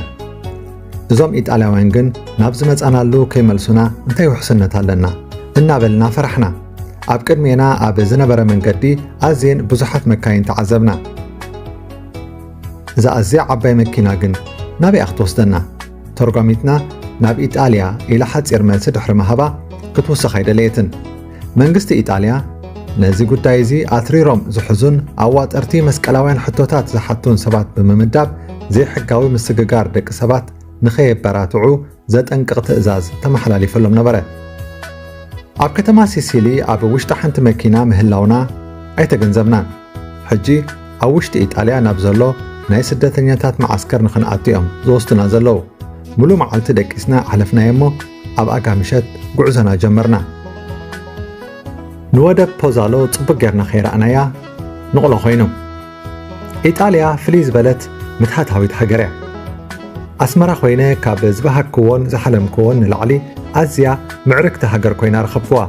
እዞም ኢጣልያውያን ግን ናብ ዝመጻናሉ ከይመልሱና እንታይ ውሕስነት ኣለና እናበልና ፈራሕና። ኣብ ቅድሜና ኣብ ዝነበረ መንገዲ ኣዝየን ብዙሓት መካይን ተዓዘብና። እዛ ኣዝያ ዓባይ መኪና ግን ናበይኣ ክትወስደና? ተርጓሚትና ናብ ኢጣልያ ኢላ ሓጺር መልሲ ድሕሪ ምሃባ ክትውስኽ ኣይደለየትን። መንግስቲ ኢጣልያ ነዚ ጉዳይ እዚ ኣትሪሮም ዝሕዙን ኣዋጠርቲ መስቀላውያን ሕቶታት ዝሓቱን ሰባት ብምምዳብ ዘይሕጋዊ ምስግጋር ደቂ ሰባት ንኸየበራትዑ ዘጠንቅቕ ትእዛዝ ተመሓላሊፈሎም ነበረ። ኣብ ከተማ ሲሲሊ ኣብ ውሽጢ ሓንቲ መኪና ምህላውና ኣይተገንዘብናን። ሕጂ ኣብ ውሽጢ ኢጣልያ ናብ ዘሎ ናይ ስደተኛታት መዓስከር ንኽንኣቱ እዮም ዝወስዱና ዘለዉ። ሙሉ መዓልቲ ደቂስና ኣሕለፍናዮ እሞ ኣብ ኣጋ ምሸት ጉዕዞና ጀመርና። ንወደብ ፖዛሎ ጽቡቕ ጌርና ከይረኣናያ ንቕሎ ኮይኑ። ኢጣልያ ፍልይ ዝበለት ምትሃታዊት ሃገር እያ። ኣስመራ ኮይነ ካብ ዝበሃግክዎን ዝሓለምክዎን ንላዕሊ ኣዝያ ምዕርግቲ ሃገር ኮይና ረኸብክዋ።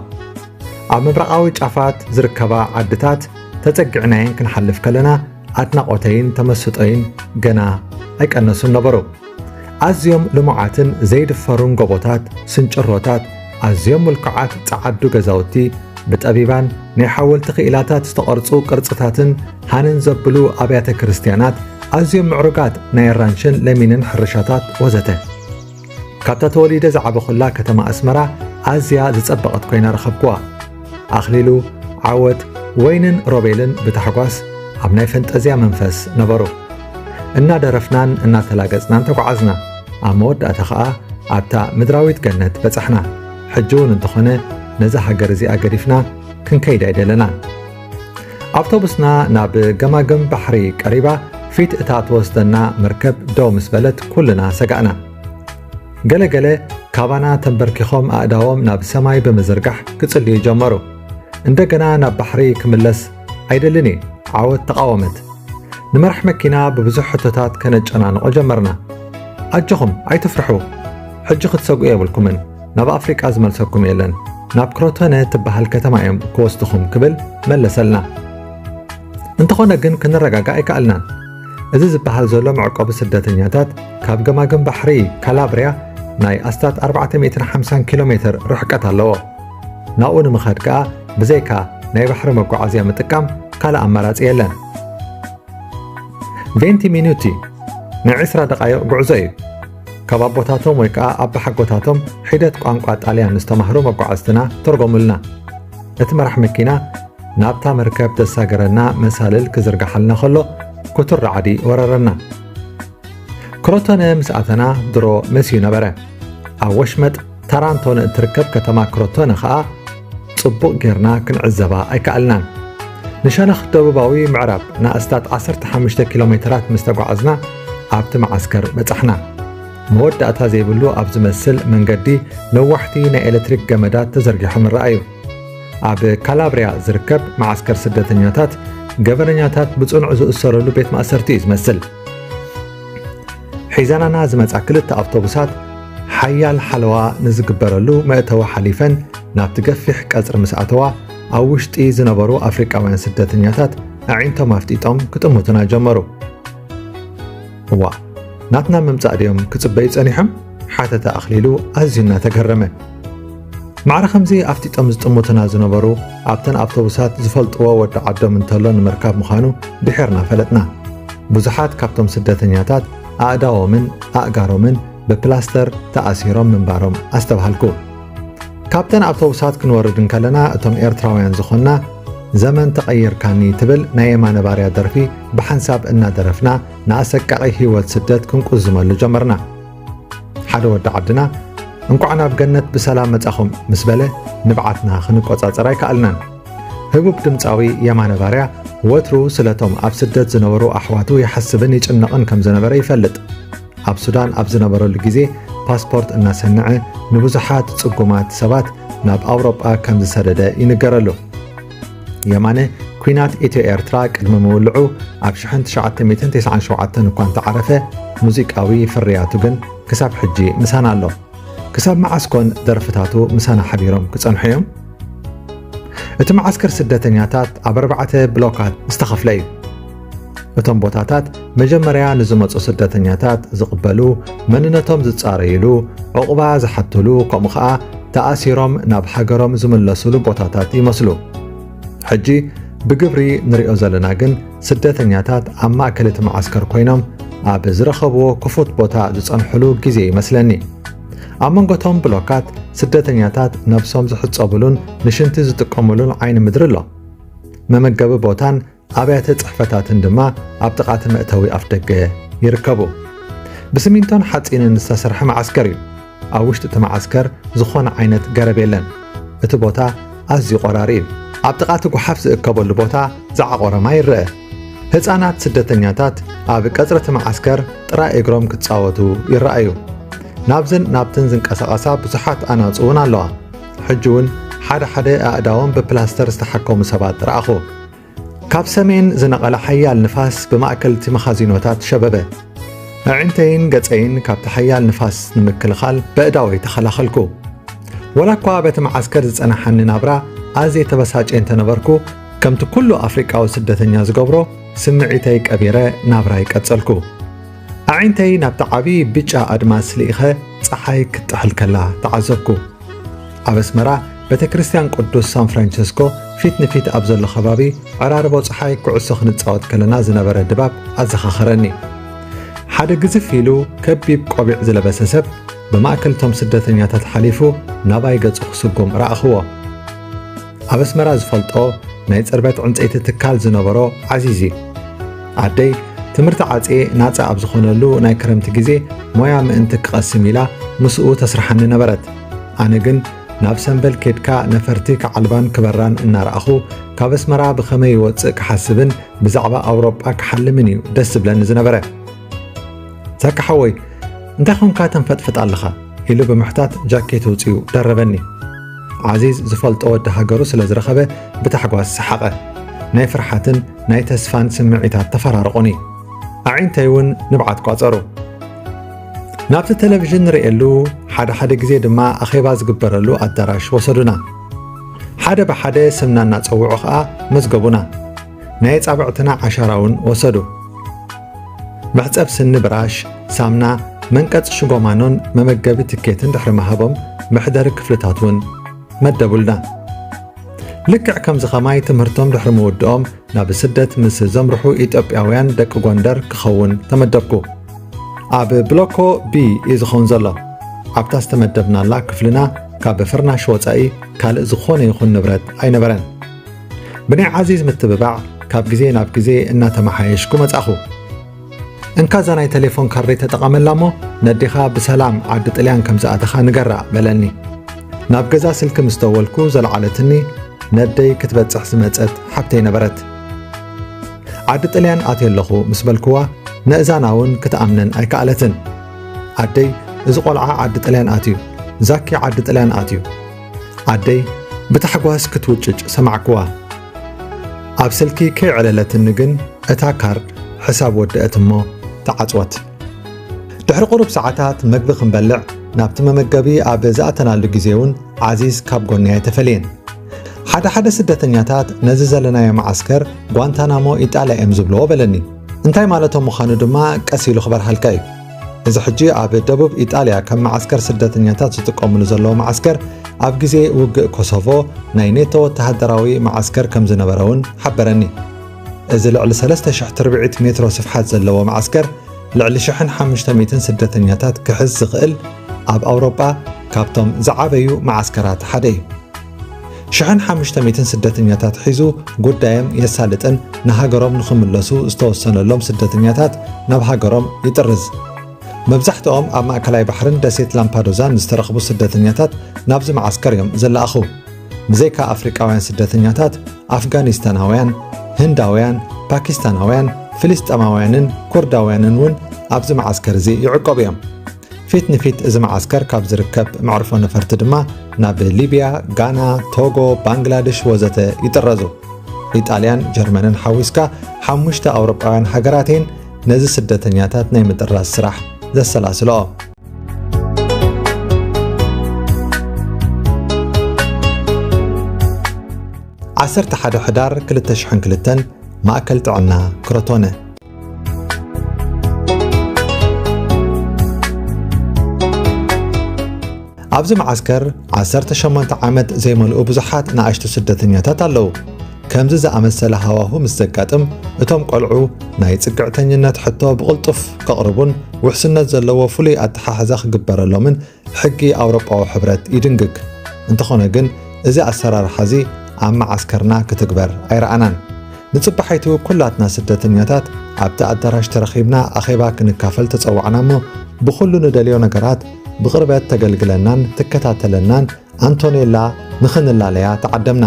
ኣብ ምብራቓዊ ጫፋት ዝርከባ ዓድታት ተጸጊዕናየን ክንሓልፍ ከለና ኣድናቖተይን ተመስጦይን ገና ኣይቀነሱን ነበሩ። ኣዝዮም ልሙዓትን ዘይድፈሩን ጎቦታት፣ ስንጭሮታት፣ ኣዝዮም ምልኩዓት ጸዓዱ ገዛውቲ፣ ብጠቢባን ናይ ሓወልቲ ክኢላታት ዝተቐርጹ ቅርጽታትን ሃንን ዘብሉ ኣብያተ ክርስትያናት፣ ኣዝዮም ምዕሩጋት ናይ ኣራንሽን ለሚንን ሕርሻታት ወዘተ። ካብታ ተወሊደ ዝዓበኹላ ከተማ ኣስመራ ኣዝያ ዝጸበቐት ኮይና ረኸብክዋ። ኣኽሊሉ፣ ዓወት፣ ወይንን ሮቤልን ብታሕጓስ ኣብ ናይ ፈንጠዝያ መንፈስ ነበሩ። እናደረፍናን እናተላገጽናን ተጓዓዝና። ኣብ መወዳእታ ኸኣ ኣብታ ምድራዊት ገነት በጻሕና። ሕጂ እውን እንተኾነ ነዛ ሃገር እዚኣ ገዲፍና ክንከይድ ኣይደለናን። ኣውቶቡስና ናብ ገማግም ባሕሪ ቀሪባ ፊት እታ ትወስደና መርከብ ደው ምስ በለት ኩልና ሰጋእና። ገለ ገለ ካባና ተንበርኪኾም ኣእዳዎም ናብ ሰማይ ብምዝርጋሕ ክጽልዩ ጀመሩ። እንደገና ናብ ባሕሪ ክምለስ ኣይደልን እየ፣ ዓወት ተቓወመት። ንመራሕ መኪና ብብዙሕ ሕቶታት ከነጨናንቖ ጀመርና። ኣጆኹም፣ ኣይትፍርሑ። ሕጂ ክትሰግኡ የብልኩምን። ናብ ኣፍሪቃ ዝመልሰኩም የለን። ናብ ክሮቶነ ትበሃል ከተማ እዮም ክወስድኹም ክብል መለሰልና። እንተኾነ ግን ክንረጋጋእ ኣይከኣልናን። እዚ ዝበሃል ዘሎ መዕቆቢ ስደተኛታት ካብ ገማግም ባሕሪ ካላብርያ ናይ ኣስታት ኣርባዕተ ሚእትን ሓምሳን ኪሎ ሜትር ርሕቀት ኣለዎ። ናብኡ ንምኻድ ከኣ ብዘይካ ናይ ባሕሪ መጓዓዝያ ምጥቃም ካልእ ኣማራጺ የለን። ቬንቲ ሚኑቲ ናይ ዕስራ ደቓይቕ ጉዕዞ እዩ። ካብ ኣቦታቶም ወይ ከኣ ኣባሓጎታቶም ሒደት ቋንቋ ጣልያን ዝተማህሩ መጓዓዝትና ተርጎሙልና። እቲ መራሕ መኪና ናብታ መርከብ ተሳገረና መሳልል ክዝርግሓልና ከሎ ክቱር ራዕዲ ወረረና። ክሮቶነ ምስ ኣተና ድሮ መስዩ ነበረ። ኣብ ወሽመጥ ታራንቶ ንእትርከብ ከተማ ክሮቶነ ኸኣ ጽቡቕ ጌርና ክንዕዘባ ኣይከኣልናን። ንሸነኽ ደቡባዊ ምዕራብ ንኣስታት ዓሰርተ ሓሙሽተ ኪሎ ሜትራት ምስ ተጓዓዝና ኣብቲ መዓስከር በጻሕና። መወዳእታ ዘይብሉ ኣብ ዝመስል መንገዲ ነዋሕቲ ናይ ኤሌክትሪክ ገመዳት ተዘርጊሖም ይረኣዩ። ኣብ ካላብርያ ዝርከብ መዓስከር ስደተኛታት ገበነኛታት ብጽኑዕ ዝእሰረሉ ቤት ማእሰርቲ እዩ ዝመስል። ሒዘናና ዝመጻ ክልተ ኣውቶቡሳት ሓያል ሓለዋ ንዝግበረሉ መእተዊ ሓሊፈን ናብቲ ገፊሕ ቀጽሪ ምስ ኣተዋ፣ ኣብ ውሽጢ ዝነበሩ ኣፍሪቃውያን ስደተኛታት ኣዒንቶም ኣፍጢጦም ክጥምቱና ጀመሩ። እዋ፣ ናትና ምምጻእ ድዮም ክጽበዩ ጸኒሖም? ሓተተ ኣኽሊሉ ኣዝዩ እናተገረመ። ማዕረ ከምዚ ኣፍጢጦም ዝጥምቱና ዝነበሩ ኣብተን ኣውቶቡሳት ዝፈልጥዎ ወዲ ዓዶም እንተሎ ንምርካብ ምዃኑ ድሒርና ፈለጥና። ብዙሓት ካብቶም ስደተኛታት ኣእዳዎምን ኣእጋሮምን ብፕላስተር ተኣሲሮም ምንባሮም ኣስተብሃልኩ። ካብተን ኣውቶቡሳት ክንወርድ እንከለና እቶም ኤርትራውያን ዝኾንና ዘመን ተቐይርካኒ ትብል ናይ የማነ ባርያ ደርፊ ብሓንሳብ እናደረፍና ንኣሰቃቒ ህይወት ስደት ክንቁዝመሉ ጀመርና። ሓደ ወዲ ዓድና እንቋዕ ናብ ገነት ብሰላም መጻኹም ምስ በለ ንብዓትና ክንቆጻጸር ኣይከኣልናን። ህቡብ ድምጻዊ የማነ ባርያ ወትሩ ስለቶም ኣብ ስደት ዝነበሩ ኣሕዋቱ ይሓስብን ይጭነቕን ከም ዝነበረ ይፈልጥ። ኣብ ሱዳን ኣብ ዝነበረሉ ግዜ ፓስፖርት እናሰንዐ ንብዙሓት ጽጉማት ሰባት ናብ ኣውሮጳ ከም ዝሰደደ ይንገረሉ። የማነ ኲናት ኢትዮ ኤርትራ ቅድሚ ምውልዑ ኣብ ሽሕን ትሽዓተ ሚእትን ተስዓን ሸውዓተን እኳ እንተዓረፈ፣ ሙዚቃዊ ፍርያቱ ግን ክሳብ ሕጂ ምሳና ኣሎ። ክሳብ መዓስ ኮን ደርፍታቱ ምሳና ሓቢሮም ክጸንሑ እዮም? እቲ መዓስከር ስደተኛታት ኣብ ኣርባዕተ ብሎካት ዝተኸፍለ እዩ። እቶም ቦታታት መጀመርያ ንዝመጹ ስደተኛታት ዝቕበሉ፣ መንነቶም ዝጻረይሉ፣ ዕቑባ ዝሓትሉ፣ ከምኡ ኸኣ ተኣሲሮም ናብ ሃገሮም ዝምለሱሉ ቦታታት ይመስሉ። ሕጂ ብግብሪ ንሪኦ ዘለና ግን ስደተኛታት ኣብ ማእከል እቲ መዓስከር ኮይኖም ኣብ ዝረኸብዎ ክፉት ቦታ ዝጸንሕሉ ግዜ ይመስለኒ። ኣብ መንጎ እቶም ብሎካት ስደተኛታት ነብሶም ዝሕጸቡሉን ንሽንቲ ዝጥቀሙሉን ዓይኒ ምድሪ ኣሎ። መመገቢ ቦታን ኣብያተ ጽሕፈታትን ድማ ኣብ ጥቓ እቲ መእተዊ ኣፍደገ ይርከቡ። ብስሚንቶን ሓጺንን ዝተሰርሐ መዓስከር እዩ። ኣብ ውሽጢ እቲ መዓስከር ዝኾነ ዓይነት ገረብ የለን። እቲ ቦታ ኣዝዩ ቆራሪ እዩ። ኣብ ጥቓ እቲ ጓሓፍ ዝእከበሉ ቦታ ዝዓቖረ ማይ ይረአ። ህጻናት ስደተኛታት ኣብ ቀጽሪ እቲ መዓስከር ጥራይ እግሮም ክጻወቱ ይረኣዩ። ናብዝን ናብትን ዝንቀሳቐሳ ብዙሓት ኣናጹ እውን ኣለዋ። ሕጂ እውን ሓደ ሓደ ኣእዳዎም ብፕላስተር ዝተሓከሙ ሰባት ረኣኹ። ካብ ሰሜን ዝነቐለ ሓያል ንፋስ ብማእከል እቲ መኻዚኖታት ሸበበ። ኣዒንተይን ገጸይን ካብቲ ሓያል ንፋስ ንምክልኻል በእዳወይ ተኸላኸልኩ። ወላ እኳ በቲ መዓስከር ዝጸናሓኒ ናብራ ኣዝየ ተበሳጭየ እንተነበርኩ፣ ከምቲ ኩሉ ኣፍሪቃዊ ስደተኛ ዝገብሮ ስምዒተይ ቀቢረ ናብራይ ቀጸልኩ። ኣዒንተይ ናብቲ ዓቢ ብጫ ኣድማስ ልኢኸ ጸሓይ ክትጥሕል ከላ ተዓዘብኩ። ኣብ ኣስመራ ቤተ ክርስቲያን ቅዱስ ሳን ፍራንቸስኮ ፊት ንፊት ኣብ ዘሎ ከባቢ ዕራርቦ ጸሓይ ኩዕሶ ክንጻወት ከለና ዝነበረ ድባብ ኣዘኻኸረኒ። ሓደ ግዝፍ ኢሉ ከቢብ ቆቢዕ ዝለበሰ ሰብ ብማእከል እቶም ስደተኛታት ሓሊፉ ናባይ ገጹ ክስጉም ረኣኽዎ። ኣብ ኣስመራ ዝፈልጦ ናይ ጽርበት ዕንጸይቲ ትካል ዝነበሮ ዓዚዝ እዩ። ኣደይ ትምህርቲ ዓጽየ ናጻ ኣብ ዝኾነሉ ናይ ክረምቲ ግዜ ሞያ ምእንቲ ክቐስም ኢላ ምስኡ ተስርሓኒ ነበረት። ኣነ ግን ናብ ሰምበል ኬድካ ነፈርቲ ክዓልባን ክበራን እናረኣኹ ካብ ኣስመራ ብኸመይ ይወጽእ ክሓስብን ብዛዕባ ኣውሮጳ ክሓልምን እዩ ደስ ዝብለኒ ዝነበረ። "ተካ ሓወይ፣ እንታይ ኾንካ ተንፈጥፍጥ ኣለኻ?" ኢሉ ብምሕታት ጃኬት ኣውጺኡ ደረበኒ። ዓዚዝ ዝፈልጦ ወዲ ሃገሩ ስለ ዝረኸበ ብታሕጓስ ሰሓቐ። ናይ ፍርሓትን ናይ ተስፋን ስምዒታት ተፈራረቑኒ። ኣዒንተይ እውን ንብዓት ቋጸሩ። ናብቲ ቴሌቪዥን ንርእየሉ ሓደ ሓደ ግዜ ድማ ኣኼባ ዝግበረሉ ኣዳራሽ ወሰዱና። ሓደ ብሓደ ስምና እናጸውዑ ኸኣ መዝገቡና። ናይ ኣጻብዕትና ዓሻራ እውን ወሰዱ። መሕጸብ ስኒ ብራሽ፣ ሳምና፣ መንቀጽ ሽጎማኖን መመገቢ ትኬትን ድሕሪ ምሃቦም መሕደሪ ክፍልታት እውን መደቡልና። ልክዕ ከምዚ ኸማይ ትምህርቶም ድሕሪ ምውድኦም ናብ ስደት ምስ ዘምርሑ ኢትዮጵያውያን ደቂ ጎንደር ክኸውን ተመደብኩ። ኣብ ብሎኮ ቢ እዩ ዝኸውን ዘሎ። ኣብታ ዝተመደብናላ ክፍልና ካብ ፍርናሽ ወጻኢ ካልእ ዝኾነ ይኹን ንብረት ኣይነበረን። ብናይ ዓዚዝ ምትብባዕ ካብ ግዜ ናብ ግዜ እናተመሓየሽኩ መጻኹ። "እንካ እዛ ናይ ቴሌፎን ካርደይ ተጠቐመላ እሞ ነዴኻ ብሰላም ዓዲ ጥልያን ከም ዝኣተኻ ንገራ" በለኒ። ናብ ገዛ ስልኪ ምስ ደወልኩ ዘለዓለትኒ ነደይ ክትበጽሕ ዝመጸት ሓብተይ ነበረት። "ዓዲ ጥልያን ኣትየ ኣለኹ" ምስ በልክዋ፣ ነእዛና እውን ክትኣምነን ኣይከኣለትን። "ኣደይ፣ እዚ ቆልዓ ዓዲ ጥልያን ኣትዩ፣ ዛኪ ዓዲ ጥልያን ኣትዩ" ኣደይ ብታሕጓስ ክትውጭጭ ሰማዕክዋ። ኣብ ስልኪ ከይዕለለትኒ ግን እታ ካርድ ሕሳብ ወደአት እሞ ተዓጽወት። ድሕሪ ቁሩብ ሰዓታት መግቢ ክንበልዕ ናብቲ መመገቢ ኣብ ዝኣተናሉ ግዜ እውን ዓዚዝ ካብ ጎነይ ኣይተፈልየን። ሓደ ሓደ ስደተኛታት ነዚ ዘለናዮ መዓስከር ጓንታናሞ ኢጣልያ እዮም ዝብልዎ በለኒ። እንታይ ማለቶም ምዃኑ ድማ ቀስ ኢሉ ክበርሃልካ እዩ። እዚ ሕጂ ኣብ ደቡብ ኢጣልያ ከም መዓስከር ስደተኛታት ዝጥቀምሉ ዘለዉ መዓስከር፣ ኣብ ግዜ ውግእ ኮሶቮ ናይ ኔቶ ወተሃደራዊ መዓስከር ከም ዝነበረ እውን ሓበረኒ። እዚ ልዕሊ ሰለስተ ሽሕ ትርብዒት ሜትሮ ስፍሓት ዘለዎ መዓስከር፣ ልዕሊ ሽሕን ሓሙሽተ ሚእትን ስደተኛታት ክሕዝ ዝኽእል፣ ኣብ ኣውሮጳ ካብቶም ዝዓበዩ መዓስከራት ሓደ እዩ። ሽሕን ሓሙሽተ ሚእትን ስደተኛታት ሒዙ ጉዳዮም የሳልጥን ንሃገሮም ንኽምለሱ ዝተወሰነሎም ስደተኛታት ናብ ሃገሮም ይጥርዝ። መብዛሕትኦም ኣብ ማእከላይ ባሕርን ደሴት ላምፓዶዛን ዝተረኽቡ ስደተኛታት ናብዚ መዓስከር እዮም ዝለኣኹ። ብዘይካ ኣፍሪቃውያን ስደተኛታት፣ ኣፍጋኒስታናውያን፣ ህንዳውያን፣ ፓኪስታናውያን፣ ፍልስጤማውያንን ኩርዳውያንን እውን ኣብዚ መዓስከር እዚ ይዕቆቡ እዮም። ፊት ንፊት እዚ መዓስከር ካብ ዝርከብ መዕርፎ ነፈርቲ ድማ ናብ ሊብያ፣ ጋና፣ ቶጎ፣ ባንግላደሽ ወዘተ ይጥረዙ። ኢጣልያን ጀርመንን ሓዊስካ ሓሙሽተ ኣውሮጳውያን ሃገራት እየን ነዚ ስደተኛታት ናይ ምጥራዝ ስራሕ ዘሰላስልኦ። ዓሰርተ ሓደ ሕዳር ክልተ ሽሕን ክልተን፣ ማእከል ጥዕና ክሮቶነ። ኣብዚ መዓስከር ዓሰርተ ሸሞንተ ዓመት ዘይመልኡ ብዙሓት ንኣሽቱ ስደተኛታት ኣለዉ። ከምዚ ዝኣመሰለ ሃዋሁ ምስ ዘጋጥም፣ እቶም ቆልዑ ናይ ጽግዕተኝነት ሕቶ ብቕልጡፍ ከቕርቡን ውሕስነት ዘለዎ ፍሉይ ኣተሓሕዛ ክግበረሎምን ሕጊ ኣውሮጳዊ ሕብረት ይድንግግ። እንተኾነ ግን፣ እዚ ኣሰራርሓ እዚ ኣብ መዓስከርና ክትግበር ኣይረኣናን። ንጽባሒቱ ኩላትና ስደተኛታት ኣብቲ ኣዳራሽ ተረኺብና ኣኼባ ክንካፈል ተጸዋዕና እሞ፣ ብኹሉ ንደልዮ ነገራት ብቕርበት ተገልግለናን ትከታተለናን ኣንቶኔላ ንኽንላለያ ተዓደምና።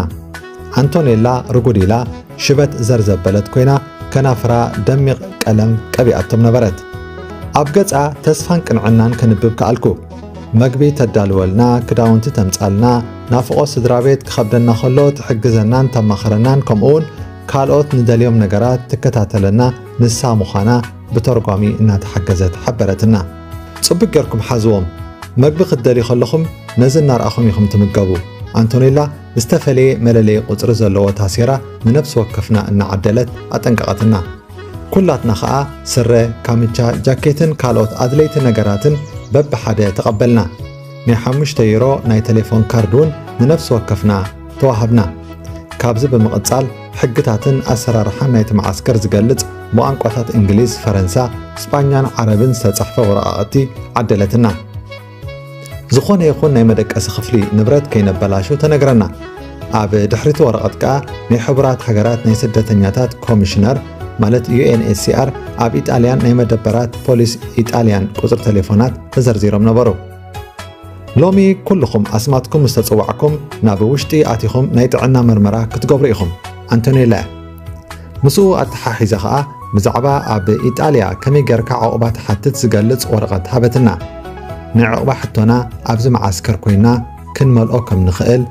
ኣንቶኔላ ርጉድ ኢላ ሽበት ዘር ዘበለት ኮይና፣ ከናፍራ ደሚቕ ቀለም ቀቢኣቶም ነበረት። ኣብ ገጻ ተስፋን ቅንዕናን ከንብብ ከኣልኩ። መግቢ ተዳልወልና፣ ክዳውንቲ ተምጻልና፣ ናፍቖት ስድራ ቤት ክኸብደና ከሎ ትሕግዘናን ተማኽረናን፣ ከምኡውን ካልኦት ንደልዮም ነገራት ትከታተለና ንሳ ምዃና ብተርጓሚ እናተሓገዘት ሓበረትና። ጽቡቕ ጌርኩም ሓዝዎም። መግቢ ክትደልዩ ከለኹም ነዚ እናርኣኹም ኢኹም ትምገቡ። ኣንቶኔላ ዝተፈለየ መለለዪ ቁጽሪ ዘለዎ ታሴራ ንነፍሲ ወከፍና እናዓደለት ኣጠንቀቐትና። ኩላትና ኸኣ ስረ፣ ካምቻ፣ ጃኬትን ካልኦት ኣድለይቲ ነገራትን በብሓደ ተቐበልና። ናይ ሓሙሽተ ዩሮ ናይ ቴሌፎን ካርድ እውን ንነፍሲ ወከፍና ተዋሃብና። ካብዚ ብምቕጻል፣ ሕግታትን ኣሰራርሓን ናይቲ መዓስከር ዝገልጽ ብቋንቋታት እንግሊዝ፣ ፈረንሳ፣ ስጳኛን ዓረብን ዝተጻሕፈ ወረቓቕቲ ዓደለትና። ዝኾነ ይኹን ናይ መደቀሲ ክፍሊ ንብረት ከይነበላሹ ተነግረና። ኣብ ድሕሪቲ ወረቐት ከኣ ናይ ሕቡራት ሃገራት ናይ ስደተኛታት ኮሚሽነር፣ ማለት ዩ ኤን ኤች ሲ ኣር፣ ኣብ ኢጣልያን ናይ መደበራት ፖሊስ ኢጣልያን ቁጽሪ ቴሌፎናት ተዘርዚሮም ነበሩ። ሎሚ ኩልኹም ኣስማትኩም ምስ ተጸዋዕኩም ናብ ውሽጢ ኣቲኹም ናይ ጥዕና መርመራ ክትገብሩ ኢኹም። ኣንቶኔላ። ምስኡ ኣተሓሒዛ ኸኣ ብዛዕባ ኣብ ኢጣልያ ከመይ ጌርካ ዕቑባ ትሓትት ዝገልጽ ወረቐት ሃበትና። ናይ ዕቑባ ሕቶና ኣብዚ መዓስከር ኮይና ክንመልኦ ከም ንኽእል፣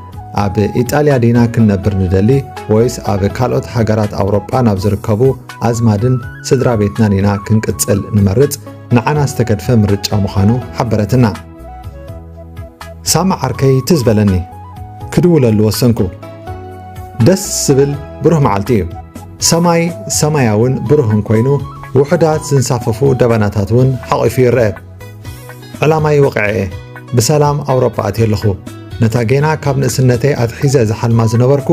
ኣብ ኢጣልያ ዲና ክንነብር ንደሊ ወይስ ኣብ ካልኦት ሃገራት ኣውሮጳ ናብ ዝርከቡ ኣዝማድን ስድራ ቤትናን ኢና ክንቅጽል ንመርጽ፣ ንዓና ዝተገድፈ ምርጫ ምዃኑ ሓበረትና። ሳማ ዓርከይ ትዝ በለኒ። ክድውለሉ ወሰንኩ። ደስ ዝብል ብሩህ መዓልቲ እዩ። ሰማይ ሰማያውን ብሩህን ኮይኑ፣ ውሑዳት ዝንሳፈፉ ደበናታት እውን ሓቒፉ ይረአ። ዕላማይ ወቒዐ እየ። ብሰላም ኣውሮጳ ኣትየ ኣለኹ። ነታ ጌና ካብ ንእስነተይ ኣትሒዘ ዝሓልማ ዝነበርኩ፣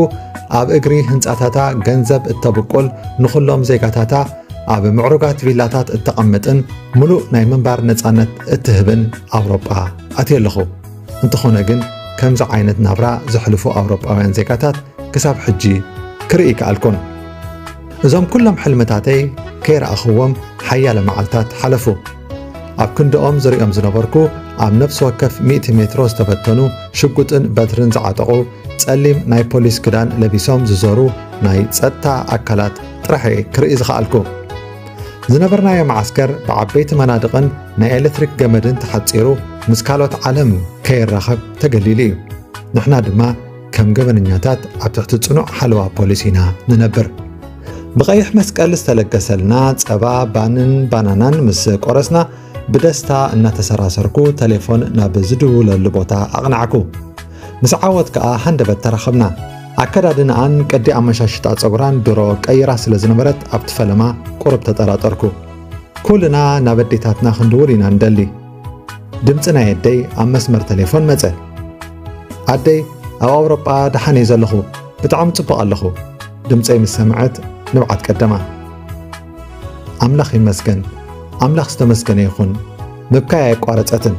ኣብ እግሪ ህንጻታታ ገንዘብ እተብቁል፣ ንኹሎም ዜጋታታ ኣብ ምዕሩጋት ቪላታት እተቐምጥን ምሉእ ናይ ምንባር ነጻነት እትህብን ኣውሮጳ ኣትየ ኣለኹ። እንተኾነ ግን፣ ከምዚ ዓይነት ናብራ ዘሕልፉ ኣውሮጳውያን ዜጋታት ክሳብ ሕጂ ክርኢ ይከኣልኩን። እዞም ኩሎም ሕልምታተይ ከይረኣኽዎም ሓያለ መዓልታት ሓለፉ። ኣብ ክንድኦም ዝርእዮም ዝነበርኩ፣ ኣብ ነፍሲ ወከፍ ሚእቲ ሜትሮ ዝተበተኑ ሽጉጥን በትርን ዝዓጠቑ፣ ጸሊም ናይ ፖሊስ ክዳን ለቢሶም ዝዞሩ ናይ ጸጥታ ኣካላት ጥራሕ እየ ክርኢ ዝኸኣልኩ። ዝነበርናዮ መዓስከር ብዓበይቲ መናድቕን ናይ ኤሌክትሪክ ገመድን ተሓጺሩ፣ ምስ ካልኦት ዓለም ከይራኸብ ተገሊሉ እዩ። ንሕና ድማ ከም ገበነኛታት ኣብ ትሕቲ ጽኑዕ ሓለዋ ፖሊስ ኢና ንነብር። ብቐይሕ መስቀል ዝተለገሰልና ጸባ፣ ባንን ባናናን ምስ ቆረስና፣ ብደስታ እናተሰራሰርኩ ተሌፎን ናብ ዝድውለሉ ቦታ ኣቕናዕኩ። ምስ ዓወት ከኣ ሃንደበት ተራኸብና። ኣከዳድንኣን ቅዲ ኣመሻሽጣ ጸጉራን ድሮ ቀይራ ስለ ዝነበረት ኣብቲ ፈለማ ቁሩብ ተጠራጠርኩ። ኩልና ናብ ኣዴታትና ክንድውል ኢና ንደሊ። ድምጺ ናይ ኣደይ ኣብ መስመር ቴሌፎን መጸ። ኣደይ፣ ኣብ ኣውሮጳ ደሓን እየ ዘለኹ፣ ብጣዕሚ ጽቡቕ ኣለኹ። ድምጸይ ምስ ሰምዐት ንብዓት ቀደማ። ኣምላኽ ይመስገን፣ ኣምላኽ ዝተመስገነ ይኹን። ምብካይ ኣየቋረጸትን።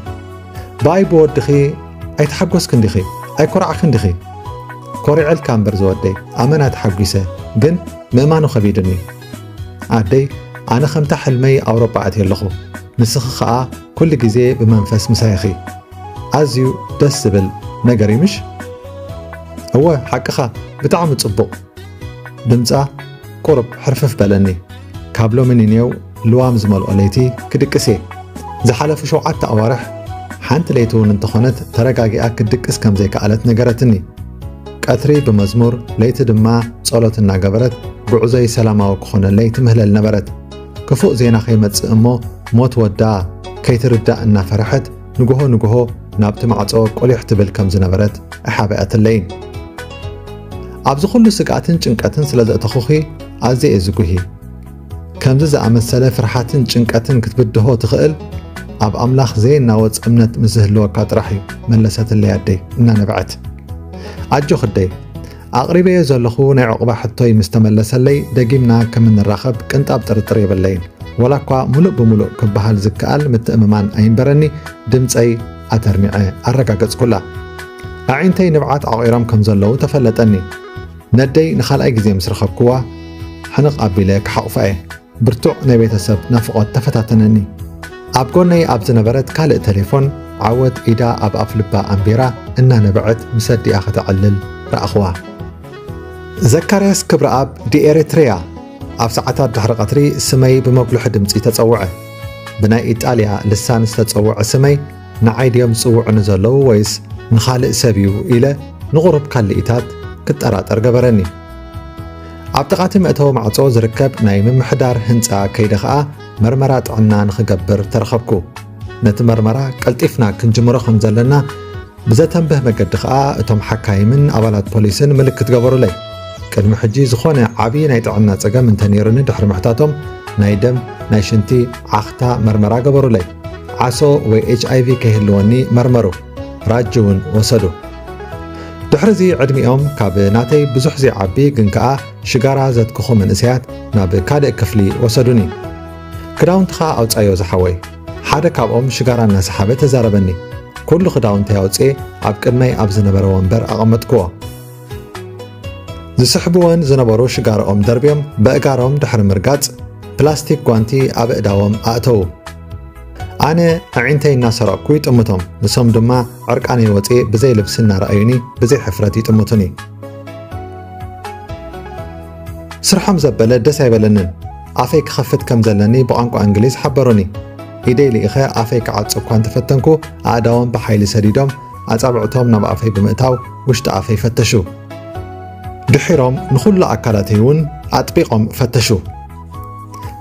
ብኣይ ብወድኺ ኣይተሓጎስክን ዲኺ? ኣይኮራዕክን ዲኺ? ኮሪዐልካ እምበር ዝወደይ፣ ኣመና ተሓጒሰ፣ ግን ምእማኑ ከቢዱኒ። ኣደይ፣ ኣነ ከምታ ሕልመይ ኣውሮጳ ኣትየ ኣለኹ፣ ንስኺ ኸኣ ኩሉ ግዜ ብመንፈስ ምሳይ ኢኺ። ኣዝዩ ደስ ዝብል ነገር እዩ ምሽ? እወ፣ ሓቅኻ፣ ብጣዕሚ ጽቡቕ። ድምጻ ቁሩብ ሕርፍፍ በለኒ። ካብ ሎሚ ንኔው ልዋም ዝመልኦ ለይቲ ክድቅስ እየ። ዝሓለፉ ሸውዓተ ኣዋርሕ ሓንቲ ለይቲ እውን እንተኾነት ተረጋጊኣ ክትድቅስ ከም ዘይከኣለት ነገረትኒ። ቀትሪ ብመዝሙር፣ ለይቲ ድማ ጸሎት እናገበረት ጉዕዞይ ሰላማዊ ክኾነለይ ትምህለል ነበረት። ክፉእ ዜና ከይመጽእ እሞ ሞት ወዳ ከይትርዳእ እናፈርሐት ንግሆ ንግሆ ናብቲ ማዕጾ ቁሊሕ ትብል ከም ዝነበረት ኣይሓብኣትለይን። ኣብዚ ኩሉ ስግኣትን ጭንቀትን ስለ ዘእተኹኺ ኣዝየ እየ ዝጉሂ። ከምዚ ዝኣመሰለ ፍርሓትን ጭንቀትን ክትብድሆ ትኽእል ኣብ ኣምላኽ ዘየናወጽ እምነት ምስ ዝህልወካ ጥራሕ እዩ፣ መለሰትለይ ኣደይ እናነብዐት። ኣጆኺ ኣደይ፣ ኣቕሪበዮ ዘለኹ ናይ ዑቕባ ሕቶይ ምስ ተመለሰለይ ደጊምና ከም እንራኸብ ቅንጣብ ጥርጥር የብለይን። ወላ እኳ ሙሉእ ብሙሉእ ክበሃል ዝከኣል ምትእምማን ኣይንበረኒ፣ ድምጸይ ኣተርኒዐ ኣረጋገጽኩላ። ኣዒንተይ ንብዓት ዓቑሮም ከም ዘለዉ ተፈለጠኒ። ነደይ ንኻልኣይ ግዜ ምስ ረኸብክዋ፣ ሕንቕ ኣቢለ ክሓቑፋ እየ። ብርቱዕ ናይ ቤተሰብ ናፍቖት ተፈታተነኒ። ኣብ ጎነይ ኣብ ዝነበረት ካልእ ቴሌፎን፣ ዓወት ኢዳ ኣብ ኣፍልባ ኣንቢራ እናነበዐት ምስ ኣዲኣ ከተዕልል ረኣኽዋ። ዘካርያስ ክብረኣብ ዲኤሪትሪያ። ኣብ ሰዓታት ድሕሪ ቀትሪ ስመይ ብመጉልሒ ድምጺ ተጸውዐ። ብናይ ኢጣልያ ልሳን ዝተጸውዐ ስመይ ንዓይ ድዮም ዝጽውዑኒ ዘለዉ ወይስ ንኻልእ ሰብ እዩ ኢለ ንቑሩብ ካልኢታት ክጠራጠር ገበረኒ። ኣብ ጥቓ እቲ መእተዊ ማዕጾ ዝርከብ ናይ ምምሕዳር ህንጻ ከይደ ኸኣ መርመራ ጥዕና ንኽገብር ተረኸብኩ። ነቲ መርመራ ቀልጢፍና ክንጅምሮ ከም ዘለና ብዘተንብህ መገዲ ኸኣ እቶም ሓካይምን ኣባላት ፖሊስን ምልክት ገበሩለይ። ቅድሚ ሕጂ ዝኾነ ዓቢ ናይ ጥዕና ጸገም እንተነይሩኒ ድሕሪ ምሕታቶም ናይ ደም፣ ናይ ሽንቲ፣ ዓኽታ መርመራ ገበሩለይ። ዓሶ ወይ ኤች ኣይ ቪ ከይህልወኒ መርመሩ። ራጂ እውን ወሰዱ። ድሕርዚ ዕድሚኦም ካብ ናተይ ብዙሕ ዘይዓቢ ግን ከኣ ሽጋራ ዘትክኹ መንእሰያት ናብ ካልእ ክፍሊ ወሰዱኒ። ክዳውንትኻ ኣውጻዮ ዝሓወይ። ሓደ ካብኦም ሽጋራ እናሰሓበ ተዛረበኒ። ኩሉ ክዳውንተይ ኣውጽኤ ኣብ ቅድመይ ኣብ ዝነበረ ወንበር ኣቐመጥክዎ። ዝስሕብወን ዝነበሩ ሽጋርኦም ደርብዮም በእጋሮም ድሕሪ ምርጋጽ ፕላስቲክ ጓንቲ ኣብ ኣእዳዎም ኣእተዉ። ኣነ ኣዒንተይ እናሰረቕኩ ይጥምቶም፣ ንሶም ድማ ዕርቃነይ ወጽኤ ብዘይ ልብሲ እናረኣዩኒ ብዘይ ሕፍረት ይጥምቱኒ። ስርሖም ዘበለ ደስ ኣይበለንን። ኣፈይ ክኸፍት ከም ዘለኒ ብቋንቋ እንግሊዝ ሓበሩኒ። ኢደይ ልኢኸ ኣፈይ ክዓጹ እኳ እንተፈተንኩ ኣእዳዎም ብሓይሊ ሰዲዶም ኣጻብዕቶም ናብ ኣፈይ ብምእታው ውሽጢ ኣፈይ ፈተሹ። ድሒሮም ንኹሉ ኣካላተይ እውን ኣጥቢቖም ፈተሹ።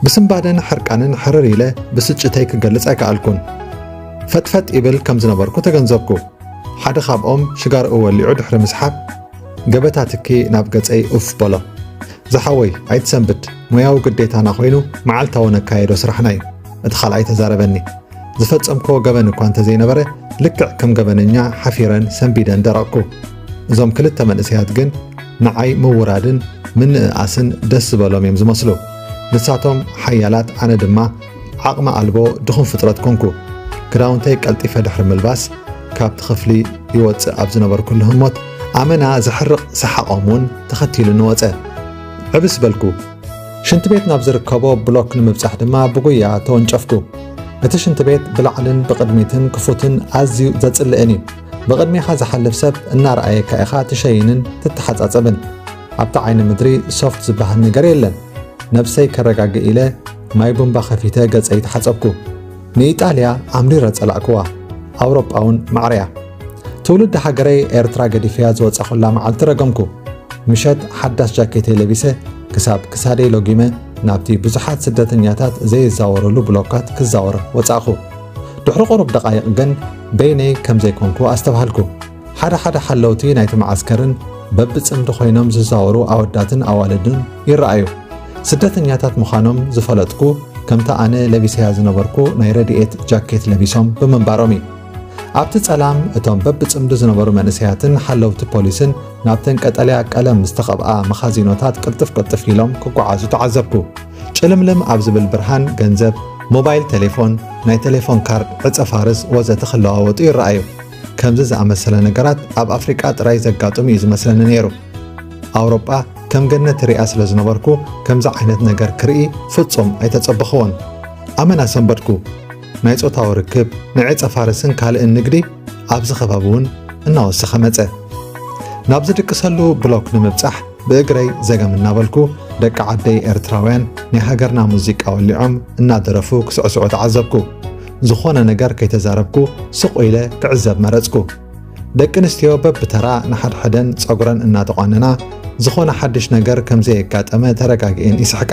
ብስንባደን ሕርቃንን ሕርር ኢለ ብስጭተይ ክገልጽ ኣይከኣልኩን። ፈጥፈጥ ይብል ከም ዝነበርኩ ተገንዘብኩ። ሓደ ካብኦም ሽጋርኡ ወሊዑ ድሕሪ ምስሓብ ገበታ ትኪ ናብ ገጸይ ኡፍ በሎ። ዝሓወይ ኣይትሰንብድ፣ ሞያዊ ግዴታና ኮይኑ መዓልታዊ ነካየዶ ስራሕና እዩ። እቲ ካልኣይ ተዛረበኒ። ዝፈጸምክዎ ገበን እኳ እንተዘይነበረ ልክዕ ከም ገበነኛ ሓፊረን ሰንቢደን ደረቕኩ። እዞም ክልተ መንእሰያት ግን ንዓይ ምውራድን ምንእኣስን ደስ ዝበሎም እዮም ዝመስሉ። ንሳቶም ሓያላት፣ ኣነ ድማ ዓቕሚ ኣልቦ ድኹም ፍጥረት ኮንኩ። ክዳውንተይ ቀልጢፈ ድሕሪ ምልባስ ካብቲ ክፍሊ ይወጽእ ኣብ ዝነበርኩሉ ህሞት ኣመና ዘሕርቕ ሰሓቖም እውን ተኸቲሉኒ ወጸ። ዕብስ በልኩ። ሽንቲ ቤት ናብ ዝርከቦ ብሎክ ንምብጻሕ ድማ ብጉያ ተወንጨፍኩ። እቲ ሽንቲ ቤት ብላዕልን ብቕድሚትን ክፉትን ኣዝዩ ዘጽልእን እዩ። ብቕድሜኻ ዝሓልፍ ሰብ እናረኣየካ ኢኻ ትሸይንን ትተሓጻጸብን። ኣብቲ ዓይኒ ምድሪ ሶፍት ዝበሃል ነገር የለን። ነብሰይ ከረጋግእ ኢለ ማይ ቡምባ ከፊተ ገጸይ ተሓጸብኩ። ንኢጣልያ ኣምሪረ ጸላእክዋ። ኣውሮጳ እውን ማዕረያ። ትውልዲ ሃገረይ ኤርትራ ገዲፈያ ዝወጻኹላ መዓልቲ ረገምኩ። ምሸት ሓዳስ ጃኬተይ ለቢሰ ክሳብ ክሳደይ ሎጊመ ናብቲ ብዙሓት ስደተኛታት ዘይዛወሩሉ ብሎካት ክዛወር ወጻእኹ። ድሕሪ ቁሩብ ደቓይቕ ግን በይነይ ከም ዘይኮንኩ ኣስተብሃልኩ። ሓደ ሓደ ሓለውቲ ናይቲ መዓስከርን በብጽምዲ ኮይኖም ዝዛወሩ ኣወዳትን ኣዋልድን ይረኣዩ። ስደተኛታት ምዃኖም ዝፈለጥኩ፣ ከምታ ኣነ ለቢሰያ ዝነበርኩ ናይ ረድኤት ጃኬት ለቢሶም ብምንባሮም እዩ። ኣብቲ ጸላም፣ እቶም በብጽምዲ ዝነበሩ መንእሰያትን ሓለውቲ ፖሊስን ናብተን ቀጠልያ ቀለም ዝተቐብኣ መኻዚኖታት ቅልጥፍ ቅልጥፍ ኢሎም ክጓዓዙ ተዓዘብኩ። ጭልምልም ኣብ ዝብል ብርሃን፣ ገንዘብ፣ ሞባይል ቴሌፎን፣ ናይ ቴሌፎን ካርድ፣ ዕጸ ፋርስ ወዘተ ክለዋወጡ ይረኣዩ። ከምዚ ዝኣመሰለ ነገራት ኣብ ኣፍሪቃ ጥራይ ዘጋጥም እዩ ዝመስለኒ ነይሩ። ኣውሮጳ ከም ገነት ሪኣ ስለ ዝነበርኩ፣ ከምዚ ዓይነት ነገር ክርኢ ፍጹም ኣይተጸበኽዎን። ኣመና ሰንበድኩ። ናይ ጾታዊ ርክብ፣ ናይ ዕጸ ፋርስን ካልእን ንግዲ ኣብዚ ከባቢ እውን እናወሰኸ መጸ። ናብ ዝድቅሰሉ ብሎክ ንምብጻሕ ብእግረይ ዘገም እናበልኩ፣ ደቂ ዓደይ ኤርትራውያን ናይ ሃገርና ሙዚቃ ወሊዖም እናደረፉ ክስዕስዑ ተዓዘብኩ። ዝኾነ ነገር ከይተዛረብኩ ስቕ ኢለ ክዕዘብ መረጽኩ። ደቂ ኣንስትዮ በብተራ ንሓድሕደን ጸጉረን እናተቋነና፣ ዝኾነ ሓድሽ ነገር ከም ዘየጋጠመ ተረጋጊኤን ይስሕቃ።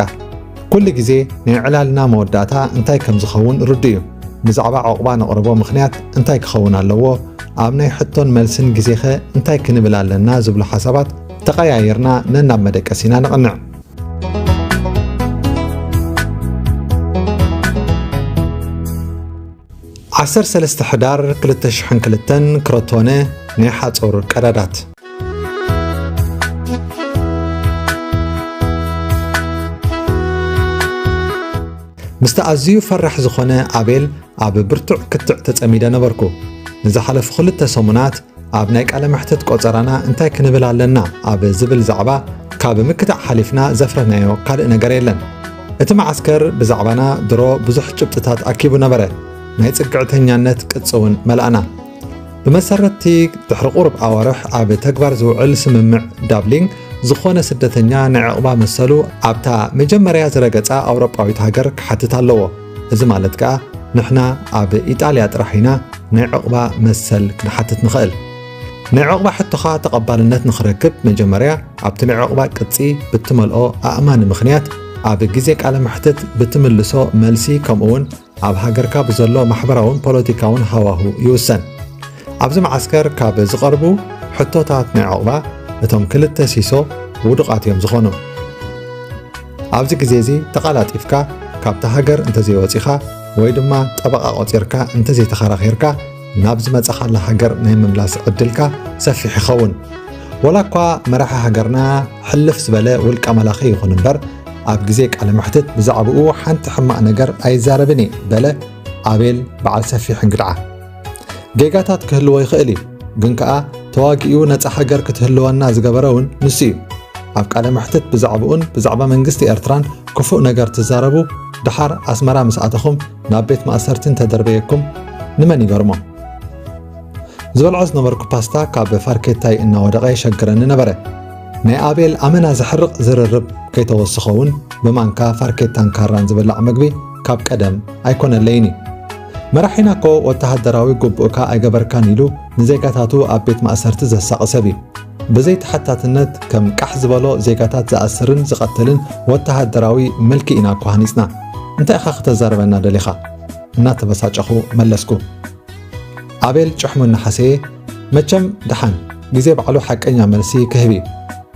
ኩሉ ግዜ ናይ ዕላልና መወዳእታ እንታይ ከም ዝኸውን ርዱእ እዩ። ብዛዕባ ዑቕባ ነቕርቦ ምኽንያት እንታይ ክኸውን ኣለዎ? ኣብ ናይ ሕቶን መልስን ግዜኸ እንታይ ክንብል ኣለና? ዝብሉ ሓሳባት ተቐያይርና ነናብ መደቀሲና ነቕንዕ። ዓሰርተ ሰለስተ ሕዳር ክልተ ሽሕን ክልተን ክሮቶነ ናይ ሓጹር ቀዳዳት። ምስቲ ኣዝዩ ፈራሕ ዝኾነ ኣቤል ኣብ ብርቱዕ ክትዕ ተጸሚደ ነበርኩ። ንዝሓለፉ ክልተ ሰሙናት ኣብ ናይ ቃለ መሕትት ቆጸራና እንታይ ክንብል ኣለና ኣብ ዝብል ዛዕባ ካብ ምክታዕ ሓሊፍና ዘፍረናዮ ካልእ ነገር የለን። እቲ መዓስከር ብዛዕባና ድሮ ብዙሕ ጭብጥታት ኣኪቡ ነበረ። ናይ ጽግዕተኛነት ቅጽ እውን መላእና። ብመሰረትቲ ድሕሪ ቁሩብ ኣዋርሕ ኣብ ተግባር ዝውዕል ስምምዕ ዳብሊን፣ ዝኾነ ስደተኛ ናይ ዕቑባ መሰሉ ኣብታ መጀመርያ ዝረገጻ ኣውሮጳዊት ሃገር ክሓትት ኣለዎ። እዚ ማለት ከኣ ንሕና ኣብ ኢጣልያ ጥራሕ ኢና ናይ ዕቑባ መሰል ክንሓትት ንኽእል። ናይ ዕቑባ ሕቶኻ ተቐባልነት ንኽረክብ መጀመርያ ኣብቲ ናይ ዕቑባ ቅጺ ብትመልኦ ኣእማኒ ምኽንያት ኣብ ግዜ ቃለ መሕትት ብትምልሶ መልሲ ከምኡውን ኣብ ሃገርካ ብዘሎ ማሕበራውን ፖለቲካውን ሃዋሁ ይውሰን። ኣብዚ መዓስከር ካብ ዝቐርቡ ሕቶታት ናይ ዕቑባ እቶም ክልተ ሲሶ ውዱቓት እዮም ዝኾኑ። ኣብዚ ግዜ እዚ ተቐላጢፍካ ካብታ ሃገር እንተዘይወጺኻ ወይ ድማ ጠበቓ ቆጺርካ እንተዘይተኸራኺርካ ናብ ዝመጻኻላ ሃገር ናይ ምምላስ ዕድልካ ሰፊሕ ይኸውን። ወላ እኳ መራሒ ሃገርና ሕልፍ ዝበለ ውልቀ መላኺ ይኹን እምበር ኣብ ግዜ ቃለ መሕትት ብዛዕባኡ ሓንቲ ሕማቕ ነገር ኣይዛረብን እየ በለ ኣቤል በዓል ሰፊሕ እንግድዓ። ጌጋታት ክህልዎ ይኽእል እዩ፣ ግን ከኣ ተዋጊኡ ነጻ ሃገር ክትህልወና ዝገበረ እውን ንሱ እዩ። ኣብ ቃለ መሕትት ብዛዕባኡን ብዛዕባ መንግስቲ ኤርትራን ክፉእ ነገር ትዛረቡ፣ ደሓር ኣስመራ ምስ ኣተኹም ናብ ቤት ማእሰርቲ እንተደርበየኩም ንመን ይገርሞ? ዝበልዖ ዝነበርኩ ፓስታ ካብ ፋርኬታይ እናወደቐ የሸግረኒ ነበረ። ናይ ኣቤል ኣመና ዘሕርቕ ዝርርብ ከይተወስኸ እውን ብማንካ ፋርኬታን ካራን ዝብላዕ መግቢ ካብ ቀደም ኣይኮነለይን እዩ። መራሒና እኮ ወተሃደራዊ ግቡእካ ኣይገበርካን ኢሉ ንዜጋታቱ ኣብ ቤት ማእሰርቲ ዘሳቒ ሰብ እዩ። ብዘይተሓታትነት ከም ቃሕ ዝበሎ ዜጋታት ዝኣስርን ዝቐትልን ወተሃደራዊ ምልኪ ኢና እኮ ሃኒጽና። እንታይ ኢኻ ክተዛርበና ደሊኻ? እናተበሳጨኹ መለስኩ። ኣቤል ጭሕሙ እናሓሰየ፣ መቸም ደሓን ግዜ ባዕሉ ሓቀኛ መልሲ ክህብ እዩ።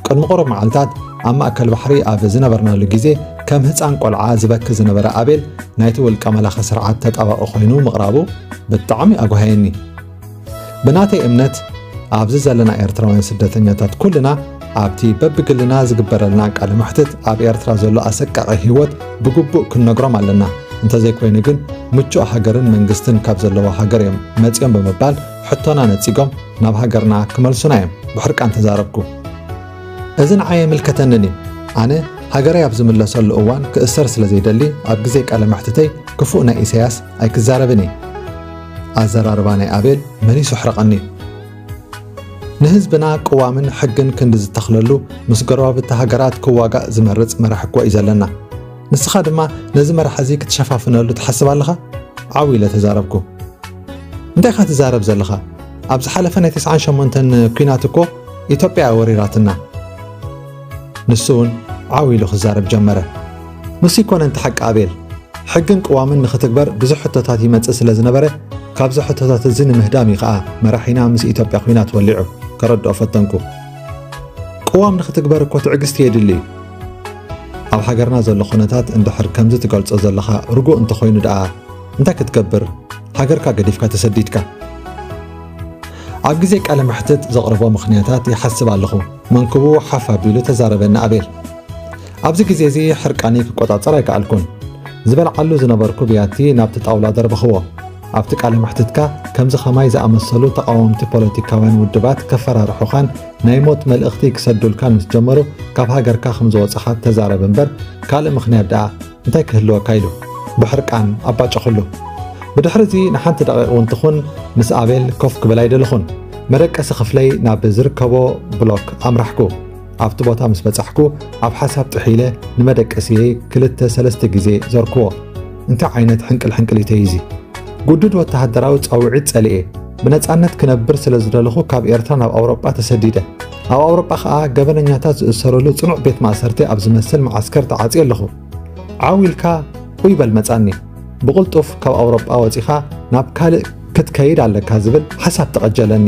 ቅድሚ ቁሩብ መዓልታት ኣብ ማእከል ባሕሪ ኣብ ዝነበርናሉ ግዜ ከም ህጻን ቆልዓ ዝበኪ ዝነበረ ኣቤል ናይቲ ውልቀ መላኺ ስርዓት ተጣባቒ ኮይኑ ምቕራቡ ብጣዕሚ ኣጓሃየኒ። ብናተይ እምነት ኣብዚ ዘለና ኤርትራውያን ስደተኛታት ኩልና ኣብቲ በብግልና ዝግበረልና ቃለ መሕትት ኣብ ኤርትራ ዘሎ ኣሰቃቒ ህይወት ብግቡእ ክንነግሮም ኣለና። እንተዘይኮይኑ ግን ምቹእ ሃገርን መንግስትን ካብ ዘለዋ ሃገር እዮም መጺኦም ብምባል ሕቶና ነጺጎም ናብ ሃገርና ክመልሱና እዮም። ብሕርቃን ተዛረብኩ። እዚ ንዓይ ኣይምልከተንን እዩ። ኣነ ሃገረይ ኣብ ዝምለሰሉ እዋን ክእሰር ስለ ዘይደሊ ኣብ ግዜ ቃለ መሕትተይ ክፉእ ናይ ኢሳያስ ኣይክዛረብን እየ። ኣዘራርባ ናይ ኣቤል መሊሱ ኣሕረቐኒ። ንህዝብና ቅዋምን ሕግን ክንዲ ዝተኽለሉ ምስ ጎረባብቲ ሃገራት ክዋጋእ ዝመርጽ መራሒ እኮ እዩ ዘለና። ንስኻ ድማ ነዚ መራሒ እዚ ክትሸፋፍነሉ ትሓስብ ኣለኻ? ዓው ኢለ ተዛረብኩ። እንታይ ኢኻ ትዛረብ ዘለኻ? ኣብ ዝሓለፈ ናይ ተስዓን ሸሞንተን ኲናት እኮ ኢትዮጵያ እያ ወሪራትና። ንሱ እውን ዓው ኢሉ ክዛረብ ጀመረ። ንሱ ኣይኮነን እቲ ሓቂ ኣቤል። ሕግን ቅዋምን ንኽትግበር ብዙሕ ሕቶታት ይመጽእ ስለ ዝነበረ፣ ካብዚ ሕቶታት እዚ ንምህዳም እዩ ኸኣ መራሒና ምስ ኢትዮጵያ ኲናት ወሊዑ፣ ከረድኦ ፈተንኩ። ቅዋም ንክትግበር እኮ ትዕግስቲ የድሊ እዩ። ኣብ ሃገርና ዘሎ ኩነታት እንድሕር ከምዚ ትገልጾ ዘለኻ ርጉእ እንተኾይኑ ደኣ እንታይ ክትገብር ሃገርካ ገዲፍካ ተሰዲድካ? ኣብ ግዜ ቃለ መሕትት ዘቕርቦ ምኽንያታት ይሓስብ ኣለኹ። መንክቡ ሓፍ ኣቢሉ ተዛረበኒ ኣቤል። ኣብዚ ግዜ እዚ ሕርቃነይ ክቆጻጸር ኣይከኣልኩን። ዝበልዓሉ ዝነበርኩ ብያቲ ናብቲ ጣውላ ደርበኽዎ። ኣብቲ ቃለ መሕትትካ ከምዚ ኸማይ ዝኣመሰሉ ተቓወምቲ ፖለቲካውያን ውድባት ከፈራርሑኻን ናይ ሞት መልእኽቲ ክሰዱልካን ምስ ጀመሩ ካብ ሃገርካ ከም ዝወጻኻ ተዛረብ እምበር ካልእ ምኽንያት ደኣ እንታይ ክህልወካ ኢሉ ብሕርቃን ኣባጨኹሉ። ብድሕሪ እዚ ንሓንቲ ደቂቕ እውን ትኹን ምስ ኣቤል ኮፍ ክብል ኣይደለኹን። መደቀሲ ክፍለይ ናብ ዝርከቦ ብሎክ ኣምራሕኩ። ኣብቲ ቦታ ምስ በጻሕኩ ኣብ ሓሳብ ጥሕ ኢለ ንመደቀስየይ ክልተ ሰለስተ ግዜ ዘርክዎ። እንታይ ዓይነት ሕንቅል ሕንቅሊተይ እዚ? ግዱድ ወተሃደራዊ ጻውዒት ጸሊኤ ብነጻነት ክነብር ስለ ዝደለኹ ካብ ኤርትራ ናብ ኣውሮጳ ተሰዲደ። ኣብ ኣውሮጳ ኸኣ ገበነኛታት ዝእሰሩሉ ጽኑዕ ቤት ማእሰርቲ ኣብ ዝመስል መዓስከር ተዓጽየ ኣለኹ። ዓው ኢልካ ኡይ በል መጻኒ። ብቕልጡፍ ካብ ኣውሮጳ ወጺኻ ናብ ካልእ ክትከይድ ኣለካ ዝብል ሓሳብ ተቐጀለኒ።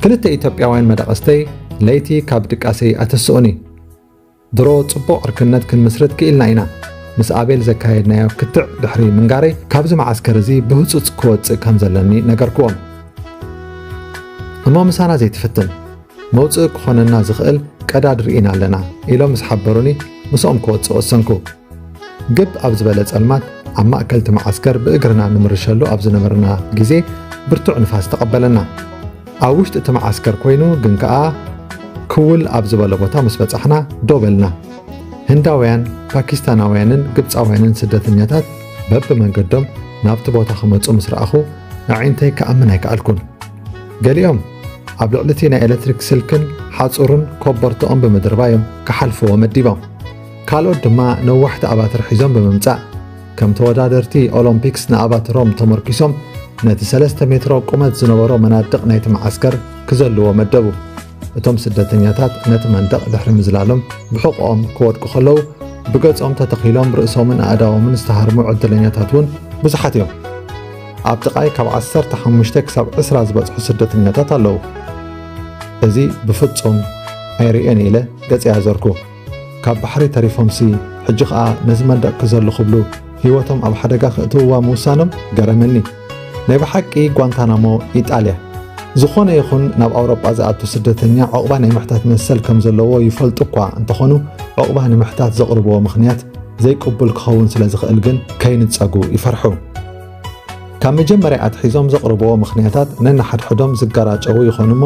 ክልተ ኢትዮጵያውያን መደቐስተይ ለይቲ ካብ ድቃሰይ ኣተስኡኒ። ድሮ ጽቡቕ ዕርክነት ክንምስርት ክኢልና ኢና። ምስ ኣቤል ዘካየድናዮ ክትዕ ድሕሪ ምንጋረይ ካብዚ መዓስከር እዚ ብህጹጽ ክወጽእ ከም ዘለኒ ነገርክዎም። እሞ ምሳና ዘይትፍትን መውጽኢ ክኾነና ዝኽእል ቀዳድ ርኢና ኣለና ኢሎም ምስ ሓበሩኒ ምስኦም ክወጽእ ወሰንኩ። ግብ ኣብ ዝበለ ጸልማት ኣብ ማእከል እቲ መዓስከር ብእግርና ንምርሸሉ ኣብ ዝነበርና ግዜ ብርቱዕ ንፋስ ተቐበለና። ኣብ ውሽጢ እቲ መዓስከር ኮይኑ ግን ከኣ ክውል ኣብ ዝበለ ቦታ ምስ በጻሕና ደው በልና። ህንዳውያን፣ ፓኪስታናውያንን ግብጻውያንን ስደተኛታት በብመንገዶም ናብቲ ቦታ ክመጹ ምስ ረኣኹ ኣዒንተይ ክኣምን ኣይከኣልኩን። ገሊኦም ኣብ ልዕሊ እቲ ናይ ኤሌክትሪክ ስልክን ሓጹርን ኮቦርትኦም ብምድርባዮም ክሓልፍዎ መዲቦም። ካልኦት ድማ ነዋሕቲ ኣባትር ሒዞም ብምምጻእ ከም ተወዳደርቲ ኦሎምፒክስ ንኣባትሮም ተመርኪሶም ነቲ ሰለስተ ሜትሮ ቁመት ዝነበሮ መናድቕ ናይቲ መዓስከር ክዘልዎ መደቡ። እቶም ስደተኛታት ነቲ መንደቕ ድሕሪ ምዝላሎም ብሕቖኦም ክወድቁ ከለዉ ብገጾም ተተኺሎም ርእሶምን ኣእዳዎምን ዝተሃርሙ ዕድለኛታት እውን ብዙሓት እዮም። ኣብ ጥቓይ ካብ ዓሰርተ ሓሙሽተ ክሳብ ዕስራ ዝበጽሑ ስደተኛታት ኣለዉ። እዚ ብፍጹም ኣይርእዮን ኢለ ገጸይ ኣዞርኩ። ካብ ባሕሪ ተሪፎምሲ ሕጂ ኸኣ ነዚ መንደቕ ክዘሉ ክብሉ ህይወቶም ኣብ ሓደጋ ክእትውዋ ምውሳኖም ገረመኒ። ናይ ብሓቂ ጓንታናሞ ኢጣልያ። ዝኾነ ይኹን ናብ ኣውሮጳ ዝኣቱ ስደተኛ ዑቕባ ናይ ምሕታት መሰል ከም ዘለዎ ይፈልጡ እኳ እንተኾኑ ዑቕባ ንምሕታት ዘቕርብዎ ምኽንያት ዘይቅቡል ክኸውን ስለ ዝኽእል ግን ከይንጸጉ ይፈርሑ። ካብ መጀመርያ ኣትሒዞም ዘቕርብዎ ምኽንያታት ነንሓድሕዶም ዝገራጨዉ ይኾኑ እሞ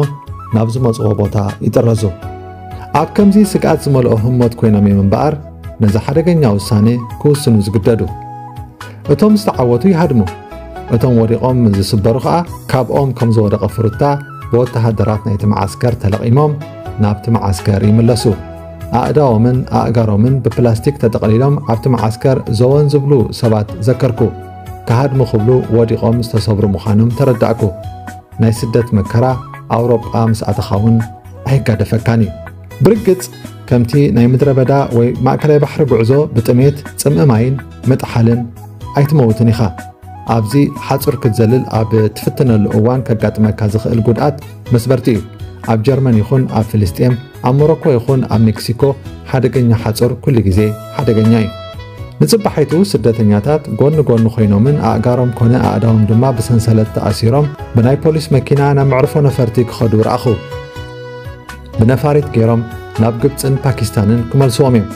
ናብ ዝመጽዎ ቦታ ይጥረዙ። ኣብ ከምዚ ስግኣት ዝመልኦ ህሞት ኮይኖም እዮም እምበኣር ነዚ ሓደገኛ ውሳኔ ክውስኑ ዝግደዱ። እቶም ዝተዓወቱ ይሃድሙ። እቶም ወዲቖም ዝስበሩ ኸኣ ካብኦም ከም ዝወደቐ ፍሩታ ብወተሃደራት ናይቲ መዓስከር ተለቒሞም ናብቲ መዓስከር ይምለሱ። ኣእዳዎምን ኣእጋሮምን ብፕላስቲክ ተጠቕሊሎም ኣብቲ መዓስከር ዘወን ዝብሉ ሰባት ዘከርኩ። ክሃድሙ ክብሉ ወዲቖም ዝተሰብሩ ምዃኖም ተረዳእኩ። ናይ ስደት መከራ ኣውሮጳ ምስ ኣተኻ እውን ኣይጋደፈካን እዩ። ብርግጽ ከምቲ ናይ ምድረ በዳ ወይ ማእከላይ ባሕሪ ጉዕዞ ብጥሜት፣ ጽምኢ ማይን ምጥሓልን ኣይትመውትን ኢኻ። ኣብዚ ሓጹር ክትዘልል ኣብ ትፍትነሉ እዋን ከጋጥመካ ዝኽእል ጉድኣት መስበርቲ እዩ። ኣብ ጀርመን ይኹን ኣብ ፍልስጤም፣ ኣብ ሞሮኮ ይኹን ኣብ ሜክሲኮ ሓደገኛ ሓጹር ኩሉ ግዜ ሓደገኛ እዩ። ንጽባሒቱ ስደተኛታት ጎኒ ጎኒ ኮይኖምን ኣእጋሮም ኮነ ኣእዳዎም ድማ ብሰንሰለት ተኣሲሮም ብናይ ፖሊስ መኪና ናብ መዕርፎ ነፈርቲ ክኸዱ ረኣኹ። ብነፋሪት ገይሮም ናብ ግብጽን ፓኪስታንን ክመልስዎም እዮም።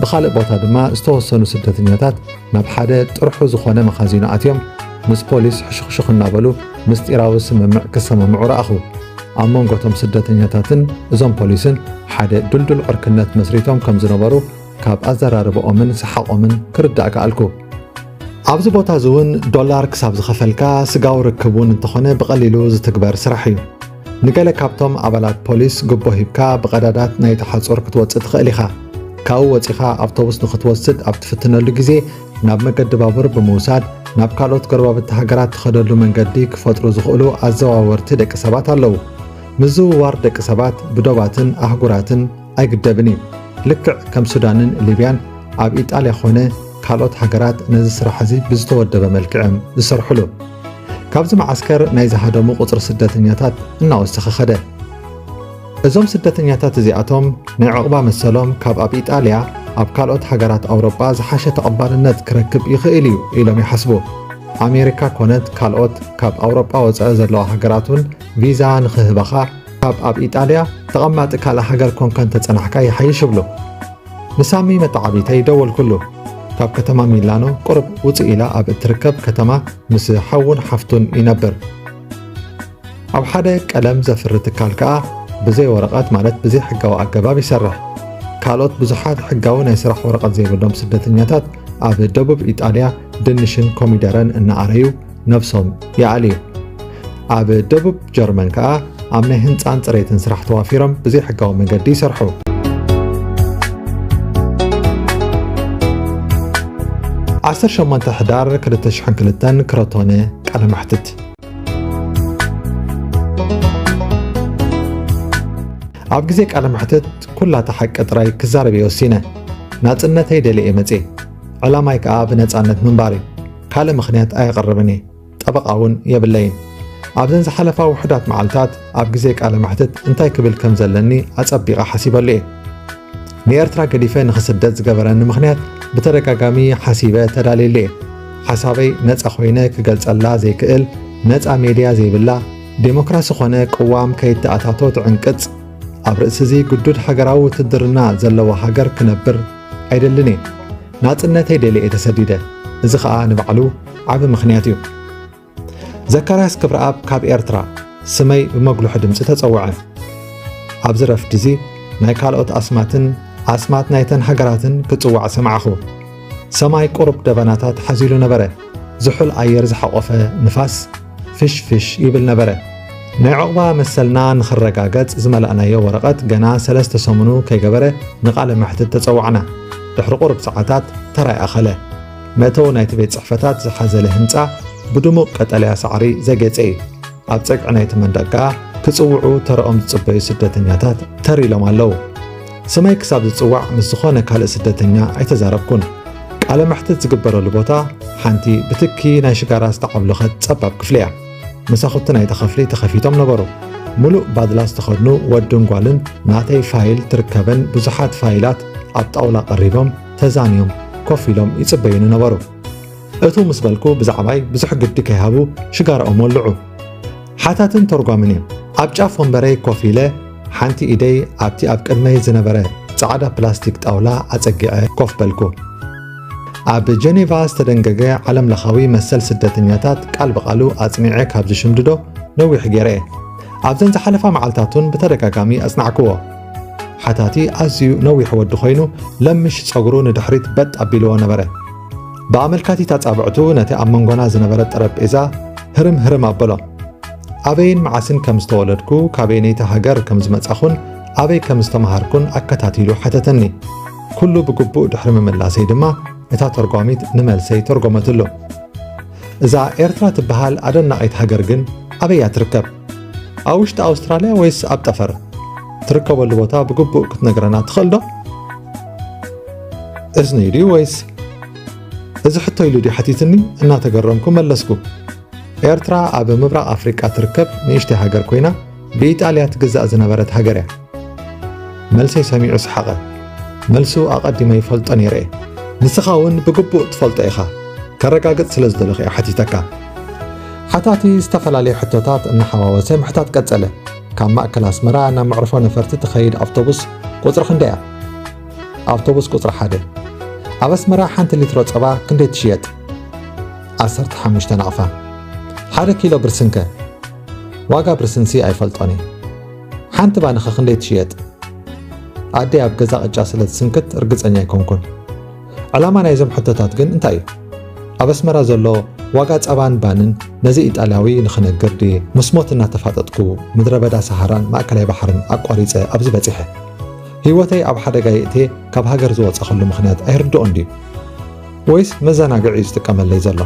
ብኻልእ ቦታ ድማ ዝተወሰኑ ስደተኛታት ናብ ሓደ ጥርሑ ዝኾነ መኻዚኖ ኣትዮም ምስ ፖሊስ ሕሹኽሹኽ እናበሉ ምስጢራዊ ስምምዕ ክሰማምዑ ረኣኹ። ኣብ መንጎ እቶም ስደተኛታትን እዞም ፖሊስን ሓደ ድልዱል ዕርክነት መስሪቶም ከም ዝነበሩ ካብ ኣዘራርባኦምን ሰሓቖምን ክርዳእ ከኣልኩ። ኣብዚ ቦታ እዚ እውን ዶላር ክሳብ ዝኸፈልካ ስጋዊ ርክብ እውን እንተኾነ ብቐሊሉ ዝትግበር ስራሕ እዩ። ንገለ ካብቶም ኣባላት ፖሊስ ጉቦ ሂብካ ብቐዳዳት ናይቲ ሓጹር ክትወጽእ ትኽእል ኢኻ። ካብኡ ወጺኻ ኣውቶቡስ ንኽትወስድ ኣብ ትፍትነሉ ግዜ ናብ መገዲ ባቡር ብምውሳድ ናብ ካልኦት ጎረባብቲ ሃገራት ትኸደሉ መንገዲ ክፈጥሩ ዝኽእሉ ኣዘዋወርቲ ደቂ ሰባት ኣለዉ። ምዝውዋር ደቂ ሰባት ብዶባትን ኣህጉራትን ኣይግደብን እዩ። ልክዕ ከም ሱዳንን ሊብያን ኣብ ኢጣልያ ኾነ ካልኦት ሃገራት ነዚ ስራሕ እዚ ብዝተወደበ መልክዕ እዮም ዝሰርሕሉ። ካብዚ መዓስከር ናይ ዝሃደሙ ቁጽሪ ስደተኛታት እናወሰኸ ኸደ። እዞም ስደተኛታት እዚኣቶም ናይ ዕቑባ መሰሎም ካብ ኣብ ኢጣልያ ኣብ ካልኦት ሃገራት ኣውሮጳ ዝሓሸ ተቐባልነት ክረክብ ይኽእል እዩ ኢሎም ይሓስቡ። ኣሜሪካ ኮነት ካልኦት ካብ ኣውሮጳ ወፃኢ ዘለዋ ሃገራት እውን ቪዛ ንኽህባኻ ካብ ኣብ ኢጣልያ ተቐማጢ ካልእ ሃገር ኮንካ እንተጸናሕካ ይሓይሽ ይብሉ። ንሳሚ መተዓቢተይ ደወልኩሉ። ካብ ከተማ ሚላኖ ቁሩብ ውፅእ ኢላ ኣብ እትርከብ ከተማ ምስ ሓውን ሓፍቱን ይነብር። ኣብ ሓደ ቀለም ዘፍሪ ትካል ከኣ ብዘይ ወረቐት ማለት ብዘይ ሕጋዊ ኣገባብ ይሰርሕ። ካልኦት ብዙሓት ሕጋዊ ናይ ስራሕ ወረቐት ዘይብሎም ስደተኛታት ኣብ ደቡብ ኢጣልያ ድንሽን ኮሚደረን እናኣረዩ ነብሶም ይኣልዩ። ኣብ ደቡብ ጀርመን ከኣ ኣብ ናይ ህንጻን ጽሬትን ስራሕ ተዋፊሮም ብዘይ ሕጋዊ መንገዲ ይሰርሑ። ዓሰርተ ሸሞንተ ሕዳር ክልተ ሽሕን ክልተን ክሮቶነ ቃለ መሕትት። ኣብ ግዜ ቃለ መሕትት ኩላታ ሓቂ ጥራይ ክዛረብ እየ ወሲነ። ናጽነተይ ደልየ እየ መጽየ። ዕላማይ ከኣ ብነጻነት ምንባር እዩ። ካልእ ምኽንያት ኣየቕርብን እየ። ጠበቓ እውን የብለይን። ኣብዘን ዝሓለፋ ውሑዳት መዓልታት ኣብ ግዜ ቃለ መሕትት እንታይ ክብል ከም ዘለኒ ኣጸቢቐ ሓሲበሉ እየ። ንኤርትራ ገዲፈ ንኽስደድ ዝገበረኒ ምኽንያት ብተደጋጋሚ ሓሲበ ተዳልየሉ እየ። ሓሳበይ ነጻ ኮይነ ክገልጸላ ዘይክእል፣ ነጻ ሜድያ ዘይብላ፣ ዴሞክራሲ ኾነ ቅዋም ከይተኣታቶ ትዕንቅጽ፣ ኣብ ርእሲ እዚ ግዱድ ሃገራዊ ውትድርና ዘለዎ ሃገር ክነብር ኣይደልን እየ። ናጽነተይ ደልየ እየ ተሰዲደ። እዚ ኸኣ ንባዕሉ ዓቢ ምኽንያት እዩ። ዘካርያስ ክብረኣብ ካብ ኤርትራ ስመይ ብመጉልሒ ድምጺ ተጸውዐ። ኣብዚ ረፍዲ እዚ ናይ ካልኦት ኣስማትን ኣስማት ናይተን ሃገራትን ክጽዋዕ ሰማዕኹ። ሰማይ ቁሩብ ደበናታት ሓዚሉ ነበረ። ዝሑል ኣየር ዝሓቖፈ ንፋስ ፍሽ ፍሽ ይብል ነበረ። ናይ ዑቕባ መሰልና ንኽረጋገጽ ዝመላእናዮ ወረቐት ገና ሰለስተ ሰሙኑ ከይገበረ ንቓለ መሕትት ተጸዋዕና። ድሕሪ ቁሩብ ሰዓታት ተራይ ኣኸለ። መእተዊ ናይቲ ቤት ጽሕፈታት ዝሓዘለ ህንጻ ብድሙቕ ቀጠልያ ሳዕሪ ዘጌጸ እዩ። ኣብ ጸግዒ ናይቲ መንደቕ ከኣ ክጽውዑ ተረኦም ዝጽበዩ ስደተኛታት ተር ኢሎም ኣለዉ። ስመይ ክሳብ ዝጽዋዕ ምስ ዝኾነ ካልእ ስደተኛ ኣይተዛረብኩን። ቃለ መሕትት ዝግበረሉ ቦታ ሓንቲ ብትኪ ናይ ሽጋራ ዝተዓብለኸት ጸባብ ክፍሊ እያ። መሳኹቲ ናይታ ክፍሊ ተኸፊቶም ነበሩ። ምሉእ ባድላ ዝተኸድኑ ወድን ጓልን ናተይ ፋይል ትርከበን ብዙሓት ፋይላት ኣብ ጣውላ ቀሪቦም ተዛንዮም ኮፍ ኢሎም ይጽበዩኒ ነበሩ። እቱ ምስ በልኩ ብዛዕባይ ብዙሕ ግዲ ከይሃቡ ሽጋራኦም ወልዑ። ሓታትን ተርጓምን እዮም። ኣብ ጫፍ ወንበረይ ኮፍ ኢለ ሓንቲ ኢደይ ኣብቲ ኣብ ቅድመይ ዝነበረ ጻዕዳ ፕላስቲክ ጣውላ ኣጸጊዐ ኮፍ በልኩ። ኣብ ጀኔቫ ዝተደንገገ ዓለምለኻዊ መሰል ስደተኛታት ቃል ብቓሉ ኣጽኒዐ ካብ ዝሽምድዶ ነዊሕ ገይረ እየ። ኣብዘን ዝሓለፋ መዓልታት እውን ብተደጋጋሚ ኣጽናዕክዎ። ሓታቲ ኣዝዩ ነዊሕ ወዲ ኮይኑ ለምሽ ጸጉሩ ንድሕሪት በጥ ኣቢልዎ ነበረ። ብኣመልካቲት ኣጻብዕቱ ነቲ ኣብ መንጎና ዝነበረ ጠረጴዛ ህርም ህርም ኣበሎ። ኣበይን መዓስን ከም ዝተወለድኩ፣ ካበየነይቲ ሃገር ከም ዝመጻኹን ኣበይ ከም ዝተመሃርኩን ኣከታቲሉ ሓተተኒ። ኩሉ ብግቡእ ድሕሪ ምምላሰይ ድማ እታ ተርጓሚት ንመልሰይ ተርጎመትሉ። እዛ ኤርትራ ትበሃል ኣደናቒት ሃገር ግን ኣበይ እያ ትርከብ? ኣብ ውሽጢ ኣውስትራልያ ወይስ ኣብ ጠፈር? ትርከበሉ ቦታ ብግቡእ ክትነግረና ትኽእል ዶ? እዝኒ ድዩ ወይስ እዚ ሕቶ ኢሉ ድዩ ሓቲትኒ? እናተገረምኩ መለስኩ። ኤርትራ ኣብ ምብራቕ ኣፍሪቃ ትርከብ ንእሽተይ ሃገር ኮይና ብኢጣልያ ትግዛእ ዝነበረት ሃገር እያ። መልሰይ ሰሚዑ ሰሓቐ። መልሱ ኣቐዲመ ይፈልጦ ነይረ እየ። ንስኻ እውን ብግቡእ ትፈልጦ ኢኻ። ከረጋግጽ ስለ ዝደለኹ እየ ሓቲተካ። ሓታቲ ዝተፈላለዩ ሕቶታት እናሓዋወሰ ምሕታት ቀጸለ። ካብ ማእከል ኣስመራ ናብ መዕርፎ ነፈርቲ ትኸይድ ኣውቶቡስ ቁጽሪ ክንደይ እያ? ኣውቶቡስ ቁጽሪ ሓደ። ኣብ ኣስመራ ሓንቲ ሊትሮ ጸባ ክንደይ ትሽየጥ? ዓሰርተ ሓሙሽተ ናቕፋ። ሓደ ኪሎ ብርስንከ? ዋጋ ብርስንሲ ኣይፈልጦን እየ። ሓንቲ ባንኸ ክንደይ ትሽየጥ? ኣደይ ኣብ ገዛ ቅጫ ስለ ትስንክት ርግጸኛ ኣይኮንኩን። ዕላማ ናይዞም ሕቶታት ግን እንታይ እዩ? ኣብ ኣስመራ ዘሎ ዋጋ ጸባን ባንን ነዚ ኢጣልያዊ ንኽነግር ድየ? ምስ ሞት እናተፋጠጥኩ ምድረ በዳ ሰሃራን ማእከላይ ባሕርን ኣቋሪጸ ኣብዚ በጺሐ። ህይወተይ ኣብ ሓደጋ የእትየ ካብ ሃገር ዝወጻኹሉ ምኽንያት ኣይርድኦን ድዩ? ወይስ መዘናግዒ እዩ ዝጥቀመለይ ዘሎ?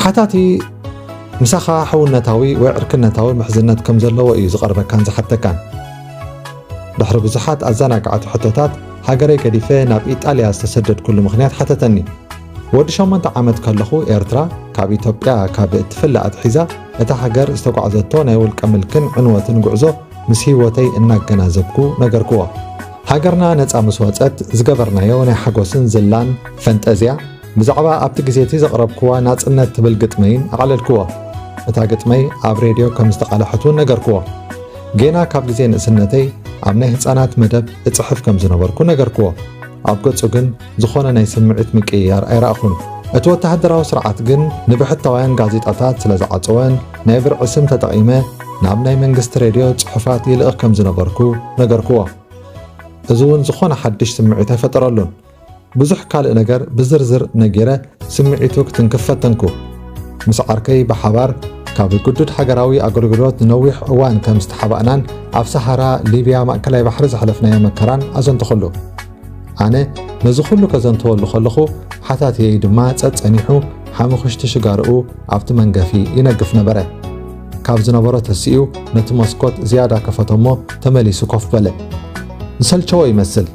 ሓታቲ ምሳኻ ሕውነታዊ ወይ ዕርክነታዊ ምሕዝነት ከም ዘለዎ እዩ ዝቐርበካን ዝሓተካን። ድሕሪ ብዙሓት ኣዘናጋዕቲ ሕቶታት፣ ሃገረይ ገዲፈ ናብ ኢጣልያ ዝተሰደድኩሉ ምኽንያት ሓተተኒ። ወዲ ሸሞንተ ዓመት ከለኹ ኤርትራ ካብ ኢትዮጵያ ካብ እትፍለ ኣትሒዛ እታ ሃገር ዝተጓዕዘቶ ናይ ውልቀ ምልክን ዕንወትን ጉዕዞ ምስ ህይወተይ እናገናዘብኩ ነገርክዎ። ሃገርና ነጻ ምስ ወጸት ዝገበርናዮ ናይ ሓጎስን ዝላን ፈንጠዝያ፣ ብዛዕባ ኣብቲ ግዜ እቲ ዘቕረብክዋ ናጽነት ትብል ግጥመይን ኣዕለልክዎ። እታ ግጥመይ ኣብ ሬድዮ ከም ዝተቓልሐት እውን ነገርክዎ። ጌና ካብ ግዜ ንእስነተይ ኣብ ናይ ህጻናት መደብ እጽሕፍ ከም ዝነበርኩ ነገርክዎ። ኣብ ገጹ ግን ዝኾነ ናይ ስምዒት ምቅይያር ኣይረኣኹን። እቲ ወተሃደራዊ ስርዓት ግን ንብሕታውያን ጋዜጣታት ስለ ዝዓጸወን ናይ ብርዒ ስም ተጠቒመ ናብ ናይ መንግስቲ ሬድዮ ጽሑፋት ይልእኽ ከም ዝነበርኩ ነገርክዎ። እዚ እውን ዝኾነ ሓድሽ ስምዒት ኣይፈጠረሉን። ብዙሕ ካልእ ነገር ብዝርዝር ነጊረ ስምዒቱ ክትንክፍ ፈተንኩ። ምስ ዓርከይ ብሓባር ካብ ግዱድ ሃገራዊ ኣገልግሎት ንነዊሕ እዋን ከም ዝተሓባእናን ኣብ ሰሃራ፣ ሊብያ፣ ማእከላይ ባሕሪ ዘሕለፍናዮ መከራን ኣዘንተኹሉ። ኣነ ነዚ ኩሉ ከዘንትወሉ ከለኹ ሓታትየይ ድማ ጸጸኒሑ ሓሙኽሽቲ ሽጋርኡ ኣብቲ መንገፊ ይነግፍ ነበረ። ካብ ዝነበሮ ተሲኡ ነቲ መስኮት ዝያዳ ከፈቶ እሞ ተመሊሱ ኮፍ በለ። ዝሰልቸዎ ይመስል።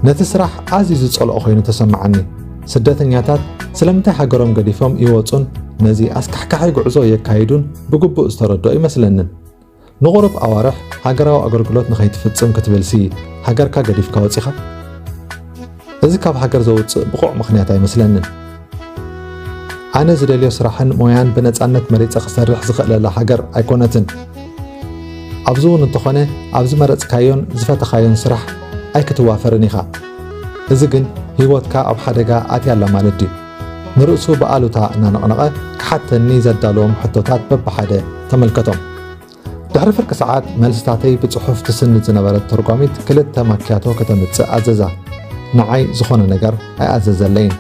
ነቲ ስራሕ ኣዝዩ ዝጸልኦ ኮይኑ ተሰማዓኒ። ስደተኛታት ስለምንታይ ሃገሮም ገዲፎም ይወጹን ነዚ ኣስካሕካሒ ጉዕዞ የካይዱን ብግቡእ ዝተረድኦ ይመስለንን። ንቑሩብ ኣዋርሕ ሃገራዊ ኣገልግሎት ንኸይትፍጽም ክትብልሲ ሃገርካ ገዲፍካ ወጺኻ? እዚ ካብ ሃገር ዘውጽእ ብቑዕ ምኽንያት ኣይመስለንን። ኣነ ዝደልዮ ስራሕን ሞያን ብነጻነት መሪጸ ክሰርሕ ዝኽእለላ ሃገር ኣይኮነትን። ኣብዚ እውን እንተኾነ ኣብ ዝመረጽካዮን ዝፈተኻዮን ስራሕ ኣይክትዋፈርን ኢኻ። እዚ ግን ህይወትካ ኣብ ሓደጋ ኣትያ ኣላ ማለት ድዩ? ንርእሱ ብኣሉታ እናነቕነቐ ክሓተኒ ዘዳለዎም ሕቶታት በብሓደ ተመልከቶም። ድሕሪ ፍርቂ ሰዓት መልስታተይ ብጽሑፍ ትስንድ ዝነበረት ተርጓሚት ክልተ ማክያቶ ከተምጽእ ኣዘዛ። ንዓይ ዝኾነ ነገር ኣይኣዘዘለይን።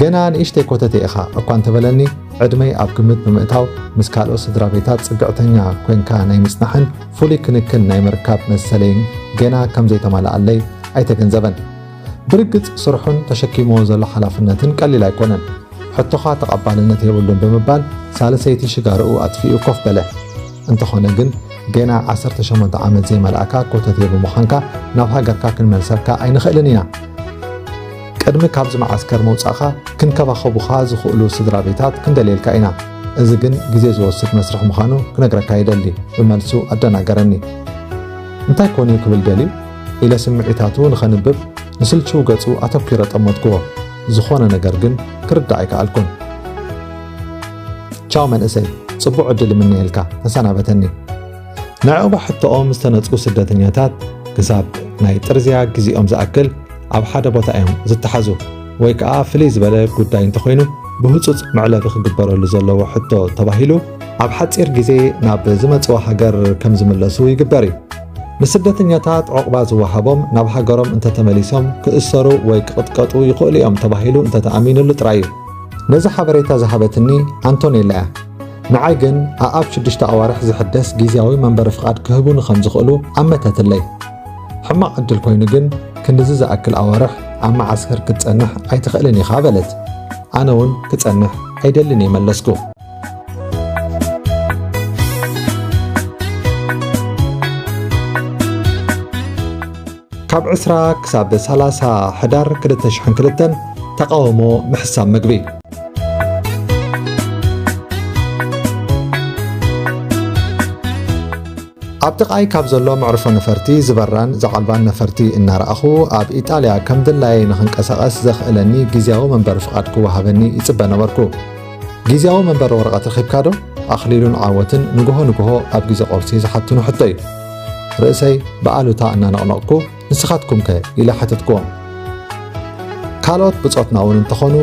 ገና ንእሽተይ ኮተቴ ኢኻ እኳ እንተበለኒ፣ ዕድመይ ኣብ ግምት ብምእታው ምስ ካልኦት ስድራ ቤታት ጽግዕተኛ ኮንካ ናይ ምጽናሕን ፍሉይ ክንክን ናይ ምርካብ መሰለይን ገና ከም ዘይተማልኣለይ ኣይተገንዘበን። ብርግጽ ስርሑን ተሸኪምዎ ዘሎ ሓላፍነትን ቀሊል ኣይኮነን። ሕቶኻ ተቐባልነት የብሉን ብምባል ሳልሰይቲ ሽጋርኡ ኣጥፊኡ ኮፍ በለ። እንተኾነ ግን ገና ዓሰርተ ሸሞንተ ዓመት ዘይመልኣካ ኮተቴ ብምዃንካ ናብ ሃገርካ ክንመልሰካ ኣይንኽእልን ኢና። ቅድሚ ካብዚ መዓስከር ምውጻእኻ ክንከባኸቡኻ ዝኽእሉ ስድራ ቤታት ክንደልየልካ ኢና። እዚ ግን ግዜ ዝወስድ መስርሕ ምዃኑ ክነግረካ ይደሊ፣ ብመልሱ ኣደናገረኒ። እንታይ ኮን እዩ ክብል ደልዩ? ኢለ ስምዒታቱ ንኸንብብ ንስልችው ገጹ ኣተኲረ ጠመትክዎ። ዝኾነ ነገር ግን ክርዳእ ኣይከኣልኩን። ቻው መንእሰይ፣ ጽቡቕ ዕድል እምነየልካ፣ ተሰናበተኒ። ንዕቑባ ሕቶኦም ዝተነጽጉ ስደተኛታት ክሳብ ናይ ጥርዝያ ግዜኦም ዝኣክል ኣብ ሓደ ቦታ እዮም ዝተሓዙ፣ ወይ ከኣ ፍልይ ዝበለ ጉዳይ እንተኾይኑ ብህጹጽ መዕለቢ ክግበረሉ ዘለዎ ሕቶ ተባሂሉ ኣብ ሓጺር ግዜ ናብ ዝመጽዎ ሃገር ከም ዝምለሱ ይግበር እዩ። ንስደተኛታት ዕቑባ ዝወሃቦም ናብ ሃገሮም እንተተመሊሶም ክእሰሩ ወይ ክቕጥቀጡ ይኽእሉ እዮም ተባሂሉ እንተተኣሚኑሉ ጥራይ እዩ። ነዚ ሓበሬታ ዝሃበትኒ ኣንቶኔላ እያ። ንዓይ ግን ኣኣብ ሽዱሽተ ኣዋርሕ ዝሕደስ ግዝያዊ መንበሪ ፍቓድ ክህቡኒ ከም ዝኽእሉ ኣመተትለይ። ሕማቕ ዕድል ኮይኑ ግን ክንድዚ ዝኣክል ኣዋርሕ ኣብ መዓስከር ክትጸንሕ ኣይትኽእልን ኢኻ በለት። ኣነ እውን ክጸንሕ ኣይደልን እየ መለስኩ። ካብ ዕስራ ክሳብ ሰላሳ ሕዳር ክልተ ሽሕን ክልተን ተቓውሞ ምሕሳብ ምግቢ። ኣብ ጥቓይ ካብ ዘሎ መዕርፎ ነፈርቲ ዝበራን ዝዓልባን ነፈርቲ እናረኣኹ ኣብ ኢጣልያ ከም ድላየይ ንኽንቀሳቐስ ዘኽእለኒ ግዝያዊ መንበሪ ፍቓድ ክወሃበኒ ይጽበ ነበርኩ። ግዝያዊ መንበሪ ወረቐት ረኺብካ ዶ? ኣኽሊሉን ዓወትን ንግሆ ንግሆ ኣብ ግዜ ቁርሲ ዝሓቱኒ ሕቶ እዩ። ርእሰይ ብኣሉታ እናነቕነቕኩ፣ "ንስኻትኩምከ?" ኢለ ሓተትክዎም። ካልኦት ብጾትና እውን እንተኾኑ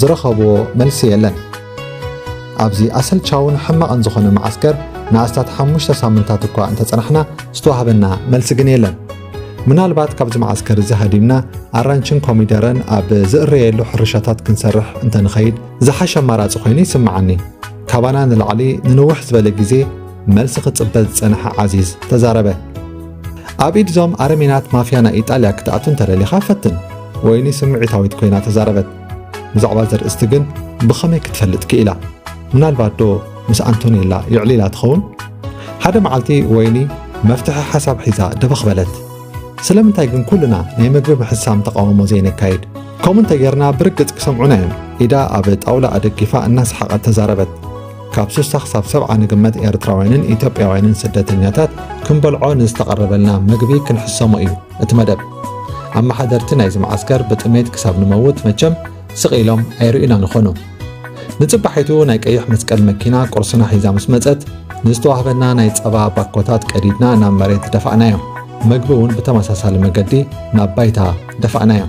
ዝረኸብዎ መልሲ የለን። ኣብዚ ኣሰልቻውን ሕማቕን ዝኾነ መዓስከር ንኣስታት ሓሙሽተ ሳምንታት እኳ እንተጸናሕና ዝተዋህበና መልሲ ግን የለን። ምናልባት ካብዚ መዓስከር እዚ ሃዲምና ኣራንችን ኮሚደረን ኣብ ዝእረየሉ ሕርሻታት ክንሰርሕ እንተንኸይድ ዝሓሸ ኣማራጺ ኮይኑ ይስምዓኒ። ካባና ንላዕሊ ንንውሕ ዝበለ ግዜ መልሲ ክጽበ ዝጸንሐ ዓዚዝ ተዛረበ። ኣብ ኢድ እዞም ኣረሜናት ማፍያ ናይ ኢጣልያ ክትኣቱ እንተደሊኻ ፈትን፣ ወይኒ ስምዒታዊት ኮይና ተዛረበት። ብዛዕባ እዚ ኣርእስቲ ግን ብኸመይ ክትፈልጥ ክኢላ? ምናልባት ዶ ምስ ኣንቶኔላ ይዕሊላ ትኸውን? ሓደ መዓልቲ ወይኒ መፍትሒ ሓሳብ ሒዛ ደበኽ በለት። ስለምንታይ ግን ኩልና ናይ ምግቢ ምሕሳም ተቓውሞ ዘይነካይድ? ከምኡ እንተጌርና ብርግጽ ክሰምዑና እዮም፣ ኢዳ ኣብ ጣውላ ኣደጊፋ እናሰሓቐት ተዛረበት። ካብ ስሳ ክሳብ ሰብዓ ንግመት ኤርትራውያንን ኢትዮጵያውያንን ስደተኛታት ክንበልዖ ንዝተቐረበልና መግቢ ክንሕሰሞ እዩ እቲ መደብ። ኣመሓደርቲ ናይዚ መዓስከር ብጥሜት ክሳብ ንመውት መቸም ስቕ ኢሎም ኣይርእዩናን ይኾኑ። ንጽባሒቱ ናይ ቀይሕ መስቀል መኪና ቁርስና ሒዛ ምስ መጸት፣ ንዝተዋህበና ናይ ጸባ ባኮታት ቀዲድና ናብ መሬት ደፋእናዮ። መግቢ እውን ብተመሳሳሊ መገዲ ናብ ባይታ ደፋእናዮ።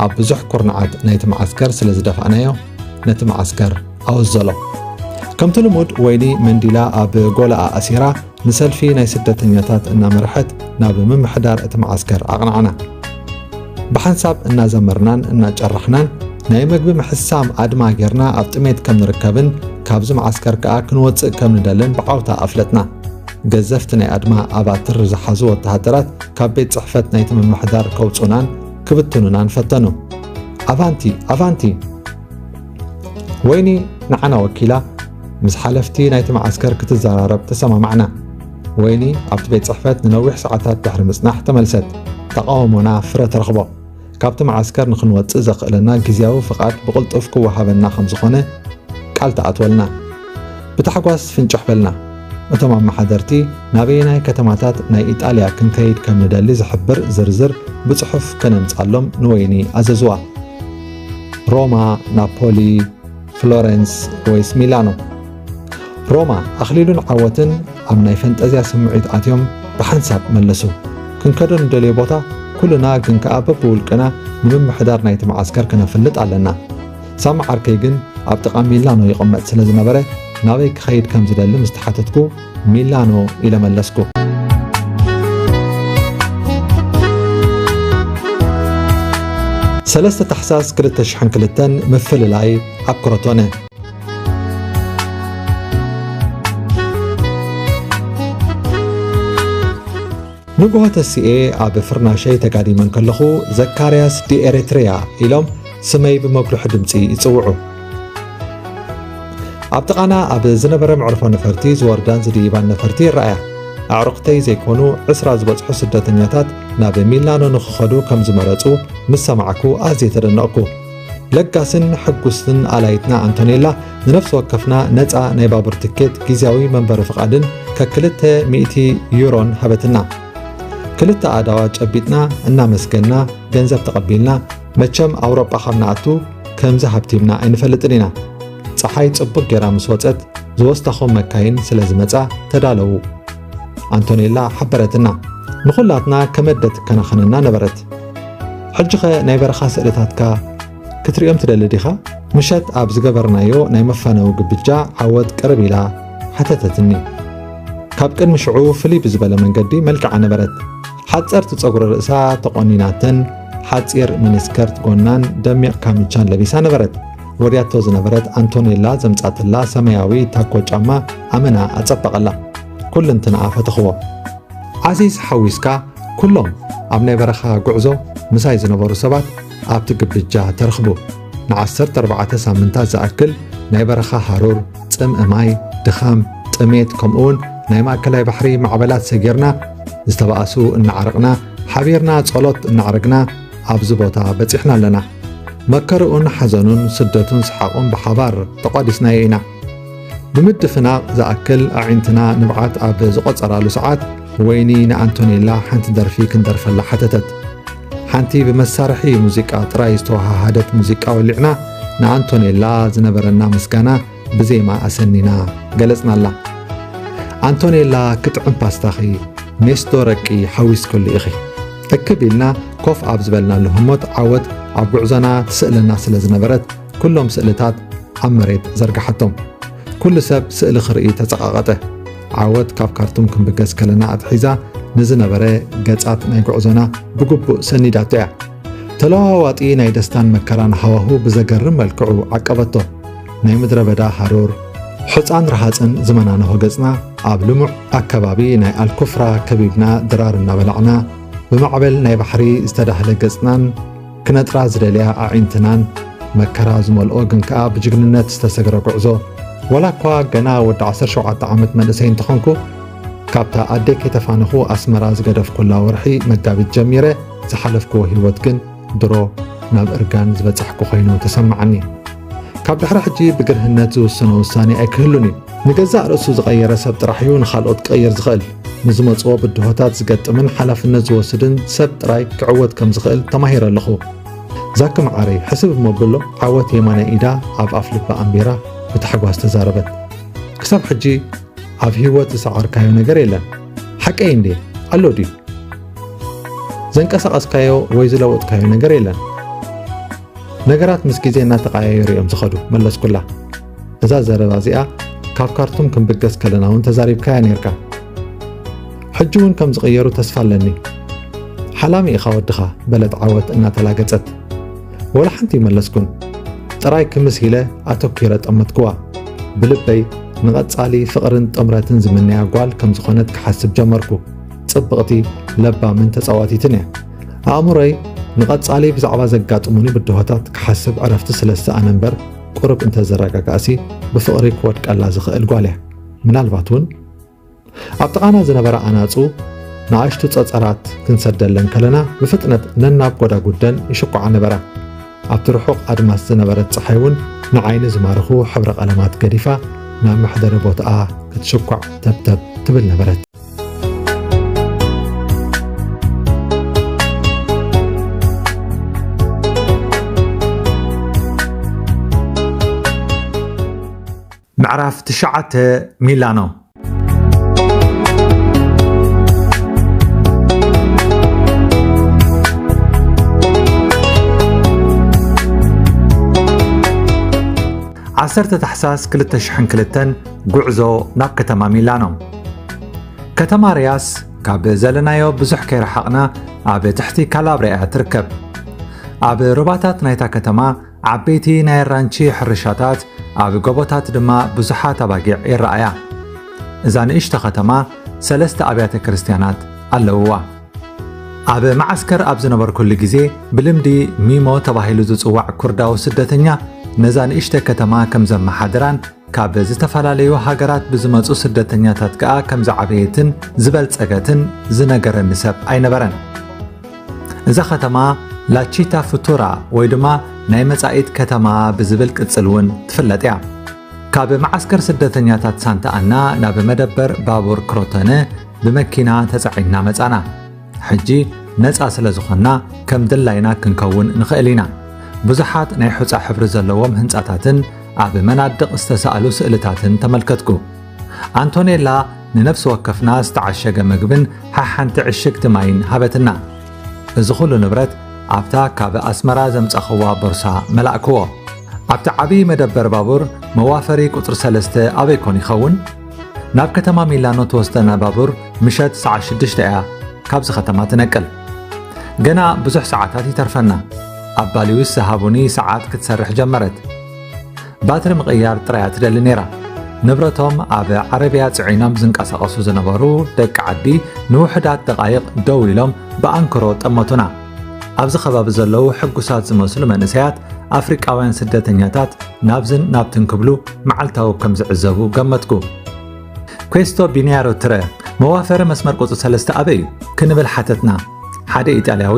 ኣብ ብዙሕ ኩርናዓት ናይቲ መዓስከር ስለ ዝደፋእናዮ፣ ነቲ መዓስከር ኣወዘሎ። ከምቲ ልሙድ፣ ወይኒ መንዲላ ኣብ ጎላኣ ኣሲራ፣ ንሰልፊ ናይ ስደተኛታት እናመርሐት ናብ ምምሕዳር እቲ መዓስከር ኣቕናዕና። ብሓንሳብ እናዘመርናን እናጨራሕናን፣ ናይ መግቢ ምሕሳም ኣድማ ጌርና ኣብ ጥሜት ከም ንርከብን ካብዚ መዓስከር ከኣ ክንወጽእ ከም ንደልን ብዓውታ ኣፍለጥና። ገዘፍቲ ናይ ኣድማ ኣባትር ዝሓዙ ወተሃደራት ካብ ቤት ጽሕፈት ናይቲ ምምሕዳር ከውጹናን ክብትኑናን ፈተኑ። ኣቫንቲ! ኣቫንቲ! ወይኒ ንዓና ወኪላ ምስ ሓለፍቲ ናይቲ መዓስከር ክትዘራረብ ተሰማማዕና። ወይኒ ኣብቲ ቤት ጽሕፈት ንነዊሕ ሰዓታት ድሕሪ ምጽናሕ ተመልሰት። ተቓውሞና ፍረ ተረኽቦ። ካብቲ መዓስከር ንኽንወጽእ ዘኽእለና ግዝያዊ ፍቓድ ብቕልጡፍ ክወሃበና ከም ዝኾነ ቃል ተኣትወልና። ብታሕጓስ ፍንጭሕ በልና። እቶም ኣመሓደርቲ ናበየናይ ከተማታት ናይ ኢጣልያ ክንከይድ ከም ንደሊ ዝሕብር ዝርዝር ብጽሑፍ ከነምጻሎም ንወይኒ ኣዘዝዋ። ሮማ፣ ናፖሊ፣ ፍሎረንስ ወይስ ሚላኖ? ሮማ፣ ኣኽሊሉን ዓወትን ኣብ ናይ ፈንጠዝያ ስምዒት ኣትዮም ብሓንሳብ መለሱ። ክንከዶ ንደልዮ ቦታ ኩልና ግን ከኣ በብውልቅና ንምምሕዳር ናይቲ መዓስከር ከነፍልጥ ኣለና። ሳሚ ዓርከይ ግን ኣብ ጥቓ ሚላኖ ይቕመጥ ስለ ዝነበረ፣ ናበይ ክኸይድ ከም ዝደሊ ምስ ተሓተትኩ፣ ሚላኖ ኢለ መለስኩ። ሰለስተ ታሕሳስ ክልተ ሽሕን ክልተን ምፍልላይ ኣብ ክሮቶነ። ንግሆ ተሲኤ ኣብ ፍርናሸይ ተጋዲመ እንከለኹ፣ ዘካርያስ ዲ ኤሪትሪያ ኢሎም ስመይ ብመጉልሒ ድምጺ ይጽውዑ። ኣብ ጥቓና ኣብ ዝነበረ መዕርፎ ነፈርቲ ዝወርዳን ዝድይባን ነፈርቲ ይረኣያ። ኣዕሩኽተይ ዘይኮኑ ዕስራ ዝበጽሑ ስደተኛታት ናብ ሚላኖ ንኽኸዱ ከም ዝመረጹ ምስ ሰማዕኩ ኣዝየ ተደነቕኩ። ለጋስን ሕጉስትን ኣላይትና ኣንቶኔላ ንነፍሲ ወከፍና ነጻ ናይ ባቡር ትኬት፣ ግዝያዊ መንበሪ ፍቓድን ከክልተ ሚእቲ ዩሮን ሃበትና። ክልተ ኣእዳዋ ጨቢጥና እናመስገና ገንዘብ ተቐቢልና፣ መቸም ኣውሮጳ ካብ ንኣቱ ከምዚ ሃብቲምና ኣይንፈልጥን ኢና። ጸሓይ ጽቡቕ ጌራ ምስ ወጸት ዝወስዳኹም መካይን ስለ ዝመጻ ተዳለዉ። ኣንቶኔላ ሓበረትና። ንኹላትና ከመደ ትከናኸነና ነበረት። ሕጂኸ ናይ በረኻ ስእልታትካ ክትርእዮም ትደሊ ዲኻ? ምሸት ኣብ ዝገበርናዮ ናይ መፋነዊ ግብጃ ዓወት ቅርብ ኢላ ሓተተትኒ። ካብ ቅድሚ ሽዑ ፍልይ ብዝበለ መንገዲ መልክዓ ነበረት። ሓጸርቲ ጸጉሪ ርእሳ ተቖኒናተን ሓጺር ሚኒስከርት ጎናን ደሚቕ ካምቻን ለቢሳ ነበረት። ወድያቶ ዝነበረት ኣንቶኔላ ዘምጻትላ ሰማያዊ ታኮ ጫማ ኣመና ኣጸበቐላ። ኩልንትናኣ ፈተኽዎ። ዓዚዝ ሓዊስካ ኩሎም ኣብ ናይ በረኻ ጉዕዞ ምሳይ ዝነበሩ ሰባት ኣብቲ ግብጃ ተረኽቡ። ንዓሰርተ ኣርባዕተ ሳምንታት ዝኣክል ናይ በረኻ ሃሩር፣ ጽምኢ ማይ፣ ድኻም፣ ጥሜት፣ ከምኡውን ናይ ማእከላይ ባሕሪ ማዕበላት ሰጊርና፣ ዝተባእሱ እናዓረቕና፣ ሓቢርና ጸሎት እናዕረግና ኣብዚ ቦታ በጺሕና ኣለና። መከርኡን ሓዘኑን ስደቱን ሰሓቑን ብሓባር ተቋዲስናዮ ኢና። ብምድፍናቕ ዝኣክል ኣዒንትና ንብዓት ኣብ ዝቖጸራሉ ሰዓት፣ ወይኒ ንኣንቶኔላ ሓንቲ ደርፊ ክንደርፈላ ሓተተት። ሓንቲ ብመሳርሒ ሙዚቃ ጥራይ ዝተወሃሃደት ሙዚቃ ወሊዕና፣ ንኣንቶኔላ ዝነበረና ምስጋና ብዜማ ኣሰኒና ገለጽናላ። ኣንቶኔላ፣ ክጥዕም ፓስታኺ፣ ሜስዶ ረቂ ሓዊስክሉ ኢኺ። እክብ ኢልና ኮፍ ኣብ ዝበልናሉ ህሞት፣ ዓወት ኣብ ጉዕዞና ትስእለና ስለ ዝነበረት፣ ኩሎም ስእልታት ኣብ መሬት ዘርግሓቶም። ኩሉ ሰብ ስእሊ ክርኢ ተጸቓቐጠ። ዓወት ካብ ካርቱም ክንብገስ ከለና ኣትሒዛ ንዝነበረ ገጻት ናይ ጉዕዞና ብግቡእ ሰኒዳቶ እያ። ተለዋዋጢ ናይ ደስታን መከራን ሃዋሁ ብዘገርም መልክዑ ዓቀበቶ። ናይ ምድረ በዳ ሃሩር፣ ሑጻን ረሃጽን ዝመናንሆ ገጽና፣ ኣብ ልሙዕ ኣከባቢ ናይ ኣልኩፍራ ከቢብና ድራር እናበላዕና፣ ብማዕበል ናይ ባሕሪ ዝተዳህለ ገጽናን ክነጥራ ዝደልያ ኣዒንትናን፣ መከራ ዝመልኦ ግን ከኣ ብጅግንነት ዝተሰግረ ጉዕዞ። ዋላ እኳ ገና ወዲ ዓሰርተ ሸውዓተ ዓመት መንእሰይ እንተኾንኩ፣ ካብታ ኣደይ ከይተፋነኹ ኣስመራ ዝገደፍኩላ ወርሒ መጋቢት ጀሚረ ዝሓለፍክዎ ህይወት ግን ድሮ ናብ እርጋን ዝበጻሕኩ ኮይኑ ተሰማዓኒ። ካብ ድሕሪ ሕጂ ብግርህነት ዝውስኖ ውሳኔ ኣይክህሉን እዩ። ንገዛእ ርእሱ ዝቐየረ ሰብ ጥራሕ እዩ ንኻልኦት ክቕይር ዝኽእል። ንዝመጽዎ ብድሆታት ዝገጥምን ሓላፍነት ዝወስድን ሰብ ጥራይ ክዕወት ከም ዝኽእል ተማሂረ ኣለኹ። ዛኪ መዓረይ፣ ሕስብ እሞ ብሎ፣ ዓወት የማናይ ኢዳ ኣብ ኣፍ ልባ ኣንቢራ ብታሕጓስ ተዛረበት። ክሳብ ሕጂ ኣብ ህይወት ዝሰዓርካዮ ነገር የለን። ሓቀይ እንዴ? ኣሎ ድዩ? ዘንቀሳቐስካዮ ወይ ዝለወጥካዮ ነገር የለን። ነገራት ምስ ግዜ እናተቐያየሩ እዮም ዝኸዱ፣ መለስኩላ። እዛ ዘረባ እዚኣ ካብ ካርቱም ክንብገስ ከለና እውን ተዛሪብካያ ነይርካ። ሕጂ እውን ከም ዝቕየሩ ተስፋ ኣለኒ። ሓላሚ ኢኻ ወድኻ፣ በለት ዓወት እናተላገጸት። ወላ ሓንቲ ይመለስኩን። ጥራይ ክምስ ኢለ ኣተኲረ ጠመትክዋ። ብልበይ ንቐጻሊ ፍቕርን ጥምረትን ዝምነያ ጓል ከም ዝኾነት ክሓስብ ጀመርኩ። ጽብቕቲ፣ ለባምን ተጻዋቲትን እያ። ኣእምሮይ ንቐጻሊ ብዛዕባ ዘጋጥሙኒ ብድሆታት ክሓስብ ዕረፍቲ ስለ ዝሰኣነ እምበር፣ ቁሩብ እንተ ዘረጋጋእሲ ብፍቕሪ ክወድቀላ ዝኽእል ጓል እያ። ምናልባት እውን ኣብ ጥቓና ዝነበራ ኣናጹ ንኣሽቱ ጸጸራት ክንሰደለን ከለና፣ ብፍጥነት ነናብ ጎዳጉደን ይሽኩዓ ነበራ። ኣብቲ ርሑቕ ኣድማስ ዝነበረት ጸሓይ እውን ንዓይኒ ዝማርኹ ሕብረ ቀለማት ገዲፋ ናብ መሕደሪ ቦታኣ ክትሽኳዕ ተብተብ ትብል ነበረት። ምዕራፍ ትሽዓተ፣ ሚላኖ። ዓሰርተ ታሕሳስ ክልተ ሽሕን ክልተን፣ ጉዕዞ ናብ ከተማ ሚላኖ። ከተማ ሪያስ ካብ ዘለናዮ ብዙሕ ከይረሓቕና ኣብ ትሕቲ ካላብሪያ እያ ትርከብ። ኣብ ሩባታት ናይታ ከተማ ዓበይቲ ናይ ኣራንቺ ሕርሻታት፣ ኣብ ጎቦታት ድማ ብዙሓት ኣባጊዕ ይረኣያ። እዛ ንእሽቶ ከተማ ሰለስተ ኣብያተ ክርስትያናት ኣለውዋ። ኣብ መዓስከር ኣብ ዝነበርኩሉ ግዜ፣ ብልምዲ ሚሞ ተባሂሉ ዝጽዋዕ ኩርዳዊ ስደተኛ ነዛ ንእሽተ ከተማ ከም ዘመሓድራን ካብ ዝተፈላለዩ ሃገራት ብዝመጹ ስደተኛታት ከኣ ከም ዝዓበየትን ዝበልጸገትን ዝነገረኒ ሰብ ኣይነበረን። እዛ ከተማ ላቺታ ፉቱራ ወይ ድማ ናይ መጻኢት ከተማ ብዝብል ቅጽል እውን ትፍለጥ እያ። ካብ መዓስከር ስደተኛታት ሳንታ ኣና ናብ መደበር ባቡር ክሮቶነ ብመኪና ተጻዒንና መጻና። ሕጂ ነጻ ስለ ዝኾንና ከም ድላይና ክንከውን ንኽእል ኢና። ብዙሓት ናይ ሑጻ ሕብሪ ዘለዎም ህንጻታትን ኣብ መናድቕ ዝተሳእሉ ስእልታትን ተመልከትኩ። ኣንቶኔላ ንነፍሲ ወከፍና ዝተዓሸገ መግብን ሓሓንቲ ዕሽግቲ ማይን ሃበትና። እዚ ኹሉ ንብረት ኣብታ ካብ ኣስመራ ዘምጻኽዋ ቦርሳ መላእክዎ። ኣብቲ ዓብዪ መደበር ባቡር መዋፈሪ ቁጽሪ ሰለስተ ኣበይ ኮን ይኸውን? ናብ ከተማ ሚላኖ ትወስደና ባቡር ምሸት ሰዓት ሽዱሽተ እያ ካብዚ ከተማ ትነቅል። ገና ብዙሕ ሰዓታት ይተርፈና። ኣብ ባሊውስ ዝሃቡኒ ሰዓት ክትሰርሕ ጀመረት። ባትሪ ምቕያር ጥራይ እያ ትደሊ ነይራ። ንብረቶም ኣብ ዓረብያ ጽዒኖም ዝንቀሳቐሱ ዝነበሩ ደቂ ዓዲ ንውሑዳት ደቓይቕ ደው ኢሎም ብኣንክሮ ጠመቱና። ኣብዚ ከባቢ ዘለዉ ሕጉሳት ዝመስሉ መንእሰያት ኣፍሪቃውያን ስደተኛታት ናብዝን ናብትን ክብሉ መዓልታዊ ከም ዝዕዘቡ ገመትኩ። ኬስቶ ቢንያሮ ትረ፣ መዋፈሪ መስመር ቁጽሪ ሰለስተ ኣበይ እዩ? ክንብል ሓተትና። ሓደ ኢጣልያዊ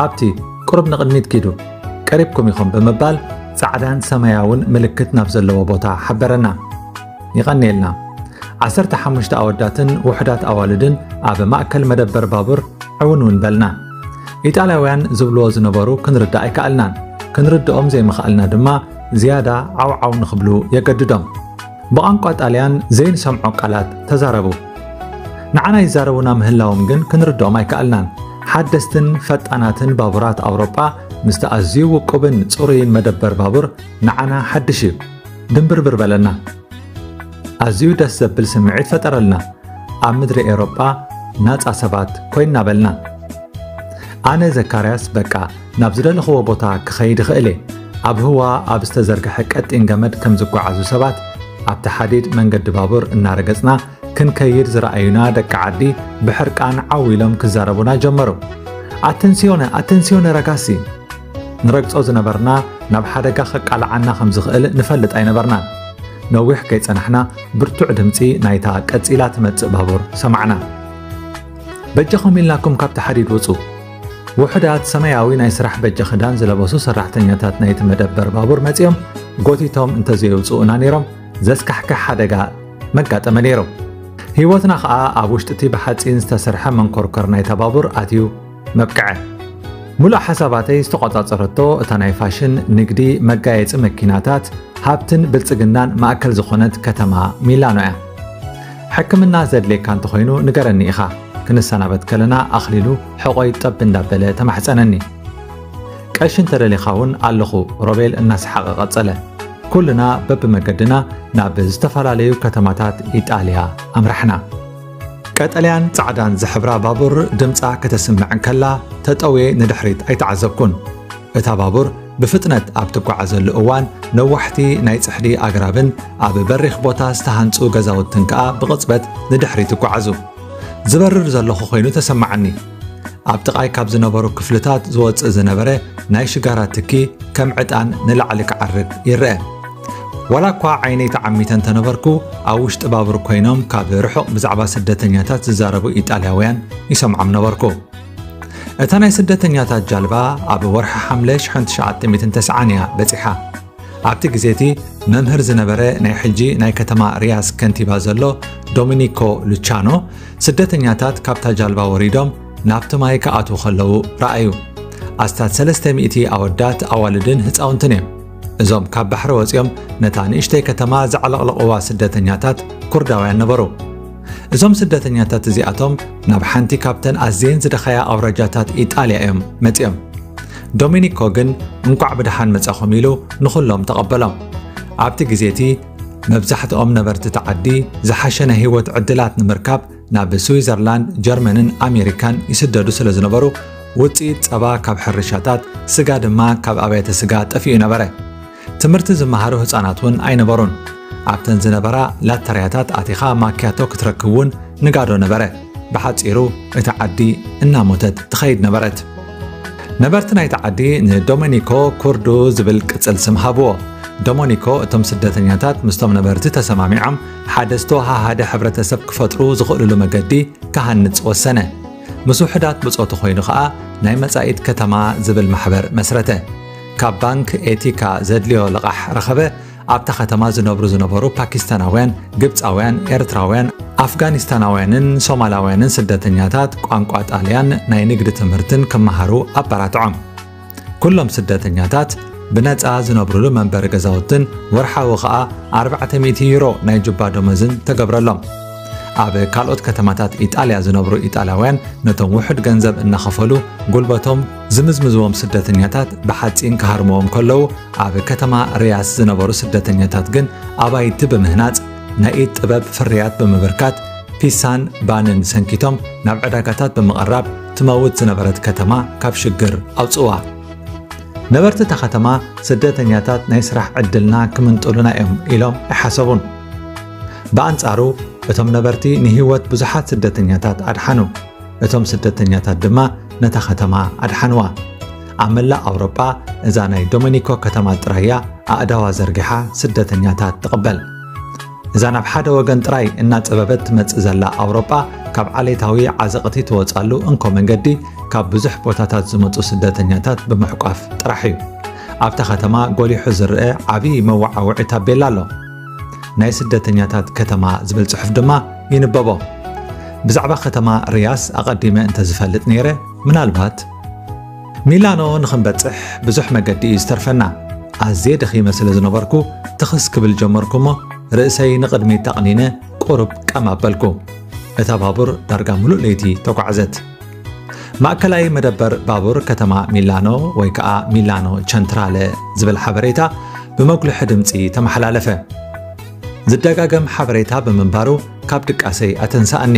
ኣብቲ ቁሩብ ንቕድሚት ኪዱ፣ ቀሪብኩም ኢኹም ብምባል ጻዕዳን ሰማያውን ምልክት ናብ ዘለዎ ቦታ ሓበረና። ይቐንየልና። ዓሰርተ ሓሙሽተ ኣወዳትን ውሑዳት ኣዋልድን ኣብ ማእከል መደበር ባቡር ዕውንውን በልና። ኢጣልያውያን ዝብልዎ ዝነበሩ ክንርዳእ ኣይከኣልናን። ክንርድኦም ዘይምኽኣልና ድማ ዝያዳ ዓውዓው ንኽብሉ የገድዶም። ብቋንቋ ጣልያን ዘይንሰምዖ ቃላት ተዛረቡ። ንዓና ይዛረቡና ምህላዎም ግን ክንርድኦም ኣይከኣልናን። ሓደስትን ፈጣናትን ባቡራት ኣውሮጳ ምስቲ ኣዝዩ ውቁብን ጽሩይን መደበር ባቡር ንዓና ሓድሽ እዩ። ድንብርብር በለና። ኣዝዩ ደስ ዘብል ስምዒት ፈጠረልና። ኣብ ምድሪ ኤውሮጳ ናጻ ሰባት ኮይንና በልና። ኣነ ዘካርያስ በቃ ናብ ዝደለኽዎ ቦታ ክኸይድ እኽእል እየ። ኣብ ህዋ ኣብ ዝተዘርግሐ ቀጢን ገመድ ከም ዝጓዓዙ ሰባት ኣብቲ ሓዲድ መንገዲ ባቡር እናረገጽና ክንከይድ ዝረኣዩና ደቂ ዓዲ ብሕርቃን ዓው ኢሎም ክዛረቡና ጀመሩ። ኣተንሲዮነ፣ ኣተንሲዮነ ረጋሲ! ንረግጾ ዝነበርና ናብ ሓደጋ ከቃልዓና ከም ዝኽእል ንፈልጥ ኣይነበርናን። ነዊሕ ከይጸናሕና ብርቱዕ ድምጺ ናይታ ቀጺላ ትመጽእ ባቡር ሰማዕና። በጃኹም ኢልናኩም ካብቲ ሓዲድ ውጹ። ውሑዳት ሰማያዊ ናይ ስራሕ በጃ ክዳን ዝለበሱ ሰራሕተኛታት ናይቲ መደበር ባቡር መጺኦም ጎቲቶም እንተዘየውፅኡና ነይሮም ዘስካሕክሕ ሓደጋ መጋጠመ ነይሩ። ህይወትና ኸዓ ኣብ ውሽጢ እቲ ብሓፂን ዝተሰርሐ መንኮርኮር ናይታ ባቡር ኣትዩ መብቅዐ። ሙሉእ ሓሳባተይ ዝተቖጻጸረቶ እታ ናይ ፋሽን፣ ንግዲ፣ መጋየጺ መኪናታት፣ ሃብትን ብልጽግናን ማእከል ዝኾነት ከተማ ሚላኖ እያ። ሕክምና ዘድልየካ እንተኾይኑ ንገረኒ ኢኻ። ክንሰናበት ከለና ኣኽሊሉ ሕቖይ ጠብ እንዳበለ ተማሕጸነኒ። ቀሺ እንተደሊኻ እውን ኣለኹ፣ ሮቤል እናሰሓቐ ቀጸለ። ኩልና በብመገድና ናብ ዝተፈላለዩ ከተማታት ኢጣልያ ኣምራሕና። ቀጠልያን ጻዕዳን ዝሕብራ ባቡር ድምጻ ከተስምዕ እንከላ ተጠውየ ንድሕሪት ኣይተዓዘብኩን። እታ ባቡር ብፍጥነት ኣብ ትጓዓዘሉ እዋን ነዋሕቲ ናይ ጽሕዲ ኣግራብን ኣብ በሪኽ ቦታ ዝተሃንጹ ገዛውትን ከኣ ብቕጽበት ንድሕሪት ይጓዓዙ። ዝበርር ዘለኹ ኮይኑ ተሰማዓኒ። ኣብ ጥቓይ ካብ ዝነበሩ ክፍልታት ዝወጽእ ዝነበረ ናይ ሽጋራ ትኪ ከም ዕጣን ንላዕሊ ክዓርግ ይረአ። ዋላ እኳ ዓይነይ ተዓሚተ እንተነበርኩ፣ ኣብ ውሽጢ ባቡር ኮይኖም ካብ ርሑቕ ብዛዕባ ስደተኛታት ዝዛረቡ ኢጣልያውያን ይሰምዖም ነበርኩ። እታ ናይ ስደተኛታት ጃልባ ኣብ ወርሒ ሓምለ ሽሕን ትሽዓተ ሚእትን ተስዓን እያ በጺሓ። ኣብቲ ግዜ እቲ መምህር ዝነበረ ናይ ሕጂ ናይ ከተማ ሪያስ ከንቲባ ዘሎ ዶሚኒኮ ሉቻኖ፣ ስደተኛታት ካብታ ጃልባ ወሪዶም ናብቲ ማይ ክኣትዉ ከለዉ ረኣዩ። ኣስታት ሰለስተ ሚእቲ ኣወዳት፣ ኣዋልድን ህጻውንትን እዮም። እዞም ካብ ባሕሪ ወጺኦም ነታ ንእሽተይ ከተማ ዘዕለቕለቕዋ ስደተኛታት ኩርዳውያን ነበሩ። እዞም ስደተኛታት እዚኣቶም ናብ ሓንቲ ካብተን ኣዝየን ዝደኸያ ኣውራጃታት ኢጣልያ እዮም መጺኦም። ዶሚኒኮ ግን እንቋዕ ብደሓን መጻኹም ኢሉ ንኹሎም ተቐበሎም። ኣብቲ ግዜ እቲ መብዛሕትኦም ነበርቲ እቲ ዓዲ ዝሓሸ ናይ ህይወት ዕድላት ንምርካብ ናብ ስዊዘርላንድ፣ ጀርመንን ኣሜሪካን ይስደዱ ስለ ዝነበሩ፣ ውጽኢት ጸባ ካብ ሕርሻታት፣ ስጋ ድማ ካብ ኣብያተ ስጋ ጠፊኡ ነበረ። ትምህርቲ ዝመሃሩ ህጻናት እውን ኣይነበሩን። ኣብተን ዝነበራ ላተርያታት ኣቲኻ ማክያቶ ክትረክብ እውን ንጋዶ ነበረ። ብሓጺሩ እቲ ዓዲ እናሞተት ትኸይድ ነበረት። ነበርቲ ናይቲ ዓዲ ንዶሜኒኮ ኩርዱ ዝብል ቅጽል ስም ሃብዎ። ዶሜኒኮ እቶም ስደተኛታት ምስቶም ነበርቲ ተሰማሚዖም ሓደ ዝተወሃሃደ ሕብረተሰብ ክፈጥሩ ዝኽእልሉ መገዲ ክሃንጽ ወሰነ። ምስ ውሑዳት ብጾቱ ኮይኑ ኸኣ ናይ መጻኢት ከተማ ዝብል ማሕበር መስረተ። ካብ ባንክ ኤቲካ ዘድልዮ ልቓሕ ረኸበ። ኣብታ ከተማ ዝነብሩ ዝነበሩ ፓኪስታናውያን፣ ግብጻውያን፣ ኤርትራውያን፣ ኣፍጋኒስታናውያንን ሶማላውያንን ስደተኛታት ቋንቋ ጣልያን ናይ ንግዲ ትምህርትን ክመሃሩ ኣበራትዖም። ኩሎም ስደተኛታት ብነጻ ዝነብሩሉ መንበሪ ገዛውትን ወርሓዊ ኸኣ ኣርባዕተ ሚእቲ ዩሮ ናይ ጁባ ደሞዝን ተገብረሎም። ኣብ ካልኦት ከተማታት ኢጣልያ ዝነብሩ ኢጣልያውያን ነቶም ውሑድ ገንዘብ እናኸፈሉ ጉልበቶም ዝምዝምዝዎም ስደተኛታት ብሓጺን ክሃርምዎም ከለዉ፣ ኣብ ከተማ ሪያስ ዝነበሩ ስደተኛታት ግን ኣባይቲ ብምህናጽ፣ ናይ ኢድ ጥበብ ፍርያት ብምብርካት፣ ፒሳን ባንን ሰንኪቶም ናብ ዕዳጋታት ብምቕራብ ትመውት ዝነበረት ከተማ ካብ ሽግር ኣውጽዋ። ነበርቲ እታ ከተማ ስደተኛታት ናይ ስራሕ ዕድልና ክምንጥሉና እዮም ኢሎም ኣይሓሰቡን። ብኣንጻሩ እቶም ነበርቲ ንህይወት ብዙሓት ስደተኛታት ኣድሓኑ። እቶም ስደተኛታት ድማ ነታ ከተማ ኣድሓንዋ። ኣብ መላእ ኣውሮጳ እዛ ናይ ዶሜኒኮ ከተማ ጥራይ እያ ኣእዳዋ ዘርጊሓ ስደተኛታት ትቕበል። እዛ ናብ ሓደ ወገን ጥራይ እናጸበበት ትመጽእ ዘላ ኣውሮጳ ካብ ዓሌታዊ ዓዘቕቲ ትወጻሉ እንኮ መንገዲ ካብ ብዙሕ ቦታታት ዝመጹ ስደተኛታት ብምሕቋፍ ጥራሕ እዩ። ኣብታ ከተማ ጎሊሑ ዝረአ ዓቢ መወዓውዒ ታቤላ ኣሎ። ናይ ስደተኛታት ከተማ ዝብል ጽሑፍ ድማ ይንበቦ። ብዛዕባ ከተማ ሪያስ ኣቐዲመ እንተዝፈልጥ ነይረ፣ ምናልባት ሚላኖ ንኽንበጽሕ ብዙሕ መገዲ እዩ ዝተርፈና። ኣዝየ ደኺመ ስለ ዝነበርኩ ትኽስ ክብል ጀመርኩ እሞ ርእሰይ ንቕድሚት ኣቕኒነ ቁሩብ ቀም ኣበልኩ። እታ ባቡር ዳርጋ ምሉእ ለይቲ ተጓዕዘት። ማእከላይ መደበር ባቡር ከተማ ሚላኖ ወይ ከኣ ሚላኖ ቸንትራለ ዝብል ሓበሬታ ብመጉልሒ ድምጺ ተመሓላለፈ። ዝደጋገም ሓበሬታ ብምንባሩ ካብ ድቃሰይ ኣተንሳኣኒ።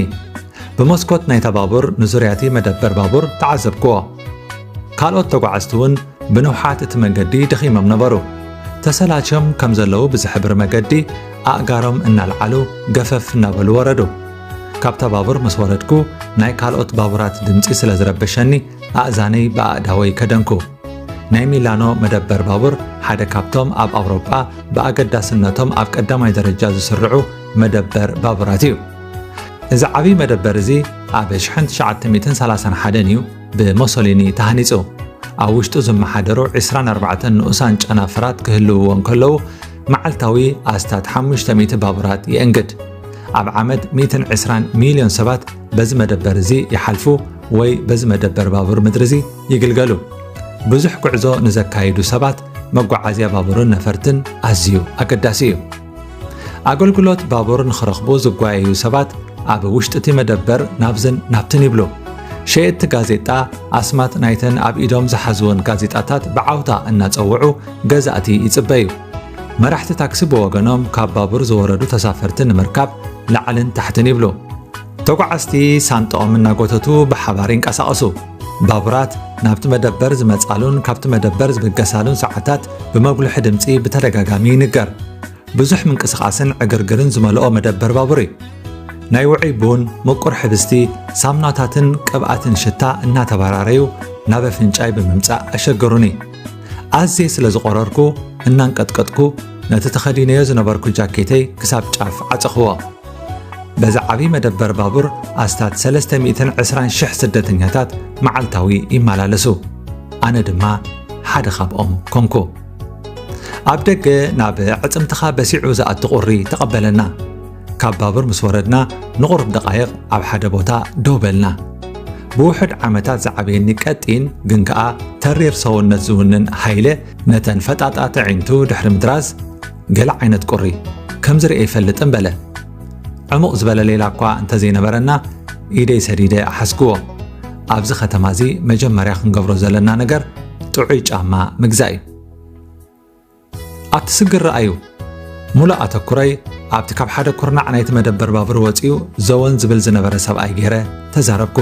ብመስኮት ናይታ ባቡር ንዙርያ እቲ መደበር ባቡር ተዓዘብክዎ። ካልኦት ተጓዓዝቲ እውን ብንውሓት እቲ መንገዲ ደኺሞም ነበሩ። ተሰላችዮም ከም ዘለዉ ብዝሕብር መገዲ ኣእጋሮም እናልዓሉ ገፈፍ እናበሉ ወረዱ። ካብታ ባቡር ምስ ወረድኩ ናይ ካልኦት ባቡራት ድምጺ ስለ ዝረበሸኒ ኣእዛነይ ብኣእዳወይ ከደንኩ። ናይ ሚላኖ መደበር ባቡር ሓደ ካብቶም ኣብ ኣውሮጳ ብኣገዳስነቶም ኣብ ቀዳማይ ደረጃ ዝስርዑ መደበር ባቡራት እዩ። እዚ ዓቢ መደበር እዚ ኣብ ሽሕን ትሽዓተ ሚእትን ሰላሳን ሓደን እዩ ብሞሶሊኒ ተሃኒጹ። ኣብ ውሽጡ ዝመሓደሩ ዕስራን ኣርባዕተን ንኡሳን ጨናፍራት ክህልውዎ እንከለዉ፣ መዓልታዊ ኣስታት ሓሙሽተ ሚእቲ ባቡራት የእንግድ። ኣብ ዓመት ሚእትን ዕስራን ሚልዮን ሰባት በዚ መደበር እዚ ይሓልፉ ወይ በዚ መደበር ባቡር ምድሪ እዚ ይግልገሉ። ብዙሕ ጉዕዞ ንዘካይዱ ሰባት መጓዓዝያ ባቡርን ነፈርትን ኣዝዩ ኣገዳሲ እዩ። ኣገልግሎት ባቡር ንኽረኽቡ ዝጓየዩ ሰባት ኣብ ውሽጢ እቲ መደበር ናብዝን ናብትን ይብሉ። ሸየጥቲ ጋዜጣ ኣስማት ናይተን ኣብ ኢዶም ዝሓዝወን ጋዜጣታት ብዓውታ እናጸውዑ ገዛእቲ ይጽበዩ። መራሕቲ ታክሲ ብወገኖም ካብ ባቡር ዝወረዱ ተሳፈርቲ ንምርካብ ላዕልን ታሕትን ይብሉ። ተጓዓዝቲ ሳንጣኦም እናጎተቱ ብሓባር ይንቀሳቐሱ። ባቡራት ናብቲ መደበር ዝመጻሉን ካብቲ መደበር ዝብገሳሉን ሰዓታት ብመጉልሒ ድምጺ ብተደጋጋሚ ይንገር። ብዙሕ ምንቅስቓስን ዕግርግርን ዝመልኦ መደበር ባቡር እዩ። ናይ ውዑይ ቡን፣ ምቁር ሕብስቲ፣ ሳሙናታትን ቅብኣትን ሽታ እናተበራረዩ ናብ ኣፍንጫይ ብምምጻእ ኣሸገሩኒ። ኣዝየ ስለ ዝቖረርኩ እናንቀጥቀጥኩ ነቲ ተኸዲነዮ ዝነበርኩ ጃኬተይ ክሳብ ጫፍ ዓጸኽዎ። በዚ ዓቢ መደበር ባቡር ኣስታት ሰለስተ ሚእትን ዕስራን ሽሕ ስደተኛታት መዓልታዊ ይመላለሱ። ኣነ ድማ ሓደ ካብኦም ኮንኩ። ኣብ ደገ ናብ ኣዕጽምትኻ በሲዑ ዝኣቱ ቁሪ ተቐበለና። ካብ ባቡር ምስ ወረድና ንቑሩብ ደቓይቕ ኣብ ሓደ ቦታ ደው በልና። ብውሑድ ዓመታት ዝዓበየኒ ቀጢን ግን ከኣ ተሪር ሰውነት ዝውንን ሃይለ ነተን ፈጣጣት ኣዒንቱ ድሕሪ ምድራዝ፣ "ገለ ዓይነት ቁሪ ከም ዝርኤ ኣይፈልጥን" በለ። ዕሙቕ ዝበለ ሌላ እኳ እንተዘይነበረና፣ ኢደይ ሰዲደ ኣሓዝክዎ። ኣብዚ ከተማ እዚ መጀመርያ ክንገብሮ ዘለና ነገር ጥዑይ ጫማ ምግዛእ እዩ። ኣብቲ ስግር ረኣዩ። ሙሉእ ኣተኩሮይ ኣብቲ ካብ ሓደ ኩርናዕ ናይቲ መደበር ባቡር ወጺኡ ዘወን ዝብል ዝነበረ ሰብኣይ ገይረ ተዛረብኩ።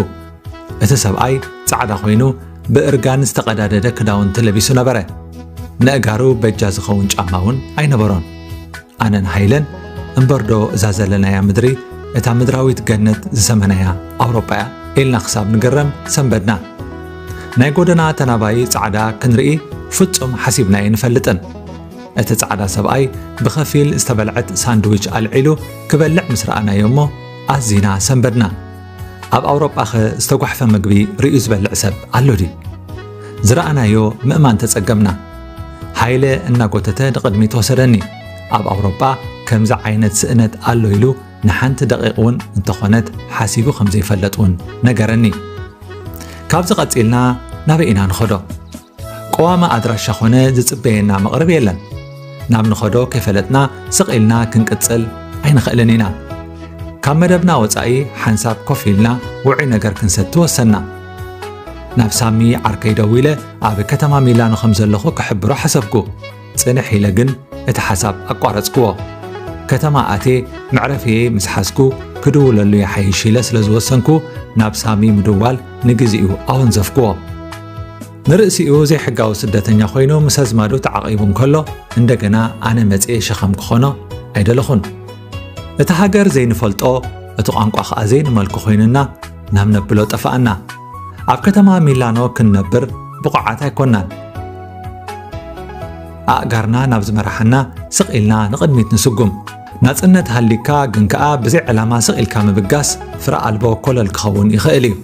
እቲ ሰብኣይ ጻዕዳ ኮይኑ ብእርጋን ዝተቐዳደደ ክዳውንቲ ለቢሱ ነበረ። ነእጋሩ በጃ ዝኸውን ጫማ እውን ኣይነበሮን። ኣነን ሃይለን እምበርዶ እዛ ዘለናያ ምድሪ እታ ምድራዊት ገነት ዝሰመናያ ኣውሮጳ እያ ኢልና ክሳብ ንግረም ሰንበድና። ናይ ጎደና ተናባዪ ጻዕዳ ክንርኢ ፍጹም ሓሲብና ኣይንፈልጥን። እቲ ጻዕዳ ሰብኣይ ብኸፊል ዝተበልዐት ሳንድዊች ኣልዒሉ ክበልዕ ምስ ረኣናዮ እሞ ኣዚና ሰንበድና። ኣብ ኣውሮጳኸ ዝተጓሕፈ ምግቢ ርእዩ ዝበልዕ ሰብ ኣሎ ድዩ? ዝረኣናዮ ምእማን ተጸገምና። ሃይለ እናጎተተ ንቕድሚት ወሰደኒ። ኣብ ኣውሮጳ ከምዚ ዓይነት ስእነት ኣሎ ኢሉ ንሓንቲ ደቂቕ እውን እንተኾነት ሓሲቡ ከም ዘይፈለጥ እውን ነገረኒ። ካብዚ ቀጺልና ናበይ ኢና ንኸዶ? ቀዋሚ ኣድራሻ ኾነ ዝጽበየና መቕርብ የለን። ናብ ንኸዶ ከይፈለጥና ስቕ ኢልና ክንቅጽል ኣይንኽእልን ኢና። ካብ መደብና ወጻኢ ሓንሳብ ኮፍ ኢልና ውዑይ ነገር ክንሰቲ ወሰንና። ናብ ሳሚ ዓርከይ ደዊለ ኣብ ከተማ ሚላኖ ከም ዘለኹ ክሕብሮ ሓሰብኩ። ጽንሕ ኢለ ግን እቲ ሓሳብ ኣቋረጽክዎ። ከተማ ኣትየ መዕረፍየይ ምስ ሓዝኩ ክድውለሉ ይሓይሽ ኢለ ስለ ዝወሰንኩ ናብ ሳሚ ምድዋል ንግዚኡ ኣወንዘፍክዎ። ንርእሲኡ ዘይሕጋዊ ስደተኛ ኮይኑ ምስ ኣዝማዱ ተዓቒቡ እንከሎ እንደገና ኣነ መጽየ ሸኸም ክኾኖ ኣይደለኹን። እቲ ሃገር ዘይንፈልጦ፣ እቲ ቋንቋ ኸኣ ዘይንመልኮ ኮይኑና ናብ ነብሎ ጠፋእና። ኣብ ከተማ ሚላኖ ክንነብር ብቑዓት ኣይኮናን። ኣእጋርና ናብ ዝመርሓና ስቕ ኢልና ንቕድሚት ንስጉም። ናጽነት ሃሊካ ግን ከኣ ብዘይ ዕላማ ስቕ ኢልካ ምብጋስ ፍረ ኣልቦ ኮለል ክኸውን ይኽእል እዩ።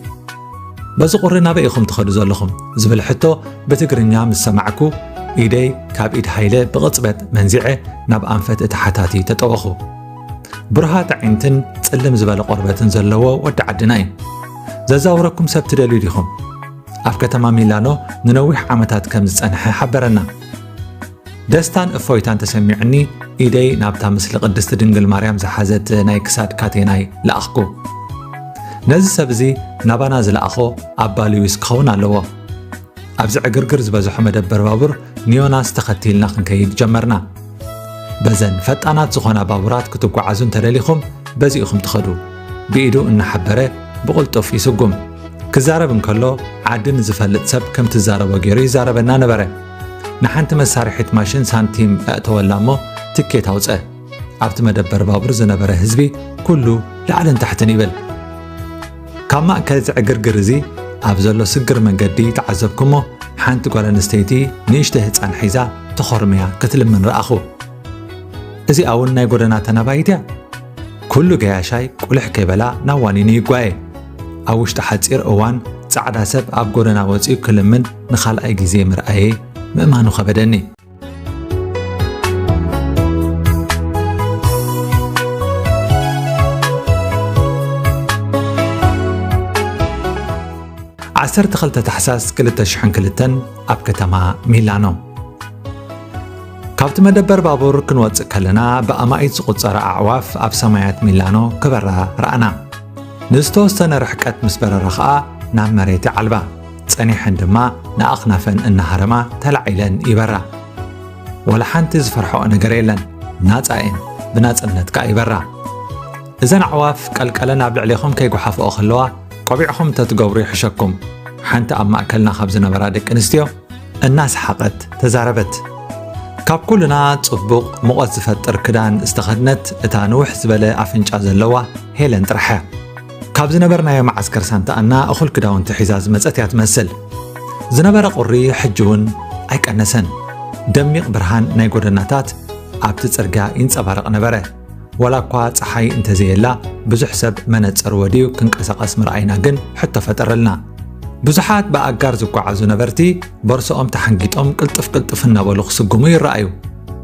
በዚ ቁሪ ናበይ ኢኹም ትኸዱ ዘለኹም? ዝብል ሕቶ ብትግርኛ ምስ ሰማዕኩ ኢደይ ካብ ኢድ ሃይለ ብቕጽበት መንዚዐ ናብ ኣንፈት እቲ ሓታቲ ተጠወኹ። ብሩሃት ኣዒንትን ጽልም ዝበለ ቆርበትን ዘለዎ ወዲ ዓድና እዩ። ዘዛውረኩም ሰብ ትደልዩ ዲኹም? ኣብ ከተማ ሚላኖ ንነዊሕ ዓመታት ከም ዝጸንሐ ሓበረና። ደስታን እፎይታን ተሰሚዑኒ ኢደይ ናብታ ምስሊ ቅድስቲ ድንግል ማርያም ዝሓዘት ናይ ክሳድ ካቴናይ ለኣኽኩ። ነዚ ሰብ እዚ ናባና ዝለኣኾ ኣባ ሉዊስ ክኸውን ኣለዎ። ኣብዚ ዕግርግር ዝበዝሖ መደበር ባቡር ንዮናስ ተኸቲልና ክንከይድ ጀመርና። በዘን ፈጣናት ዝኾና ባቡራት ክትጓዓዙ እንተደሊኹም በዚ ኢኹም ትኸዱ። ብኢዱ እናሓበረ ብቕልጡፍ ይስጉም። ክዛረብ እንከሎ ዓዲ ንዝፈልጥ ሰብ ከም ትዛረቦ ገይሩ ይዛረበና ነበረ። ንሓንቲ መሳርሒት ማሽን ሳንቲም ኣእተወላ እሞ ትኬት ኣውጸ። ኣብቲ መደበር ባቡር ዝነበረ ህዝቢ ኩሉ ላዕልን ታሕትን ይብል። ካብ ማእከል እዚ ዕግርግር እዚ ኣብ ዘሎ ስግር መንገዲ ተዓዘብኩ እሞ ሓንቲ ጓል ኣንስተይቲ ንእሽተይ ህጻን ሒዛ ተኾርምያ ክትልምን ረኣኹ። እዚኣ እውን ናይ ጎደና ተናባይት እያ። ኩሉ ገያሻይ ቁልሕ ከይበላ ናብ ዋኒኑ ይጓየ። ኣብ ውሽጢ ሓጺር እዋን ጻዕዳ ሰብ ኣብ ጎደና ወጺኡ ክልምን ንኻልኣይ ግዜ ምርኣየ ምእማኑ ከበደኒ። ዓሰርተ ክልተ ታሕሳስ ክልተ ሽሕን ክልተን ኣብ ከተማ ሚላኖ። ካብቲ መደበር ባቡር ክንወጽእ ከለና፣ ብኣማኢት ዝቑጸራ ኣዕዋፍ ኣብ ሰማያት ሚላኖ ክበራ ረኣና። ንዝተወሰነ ርሕቀት ምስ በረራ ኸኣ ናብ መሬት ይዓልባ። ጸኒሐን ድማ ንኣኽናፈን እናሃረማ ተላዒለን ይበራ። ወላ ሓንቲ ዝፈርሕኦ ነገር የለን። ናጻ እየን። ብናጽነት ከኣ ይበራ። እዘን ኣዕዋፍ ቀልቀለን ኣብ ልዕሌኹም ከይጓሓፍኦ ከለዋ፣ ቆቢዕኹም እንተትገብሩ ይሕሸኩም። ሓንቲ ኣብ ማእከልና ካብ ዝነበራ ደቂ ኣንስትዮ እናሰሓቐት ተዛረበት። ካብ ኩልና ጽቡቕ ሙቐት ዝፈጥር ክዳን ዝተኸድነት እታ ንውሕ ዝበለ ኣፍንጫ ዘለዋ ሄለን ጥራሕ እያ። ካብ ዝነበርናዮ መዓስከር ሳንታኣና እኹል ክዳውንቲ ሒዛ ዝመጸት እያ ትመስል። ዝነበረ ቁሪ ሕጂ እውን ኣይቀነሰን። ደሚቕ ብርሃን ናይ ጎደናታት ኣብቲ ጽርግያ ይንጸባረቕ ነበረ። ዋላ እኳ ጸሓይ እንተዘየላ፣ ብዙሕ ሰብ መነጽር ወድዩ ክንቀሳቐስ ምርኣይና ግን ሕቶ ፈጠረልና። ብዙሓት ብኣጋር ዝጓዓዙ ነበርቲ ቦርሳኦም ተሓንጊጦም ቅልጥፍ ቅልጥፍ እናበሉ ክስጉሙ ይረኣዩ።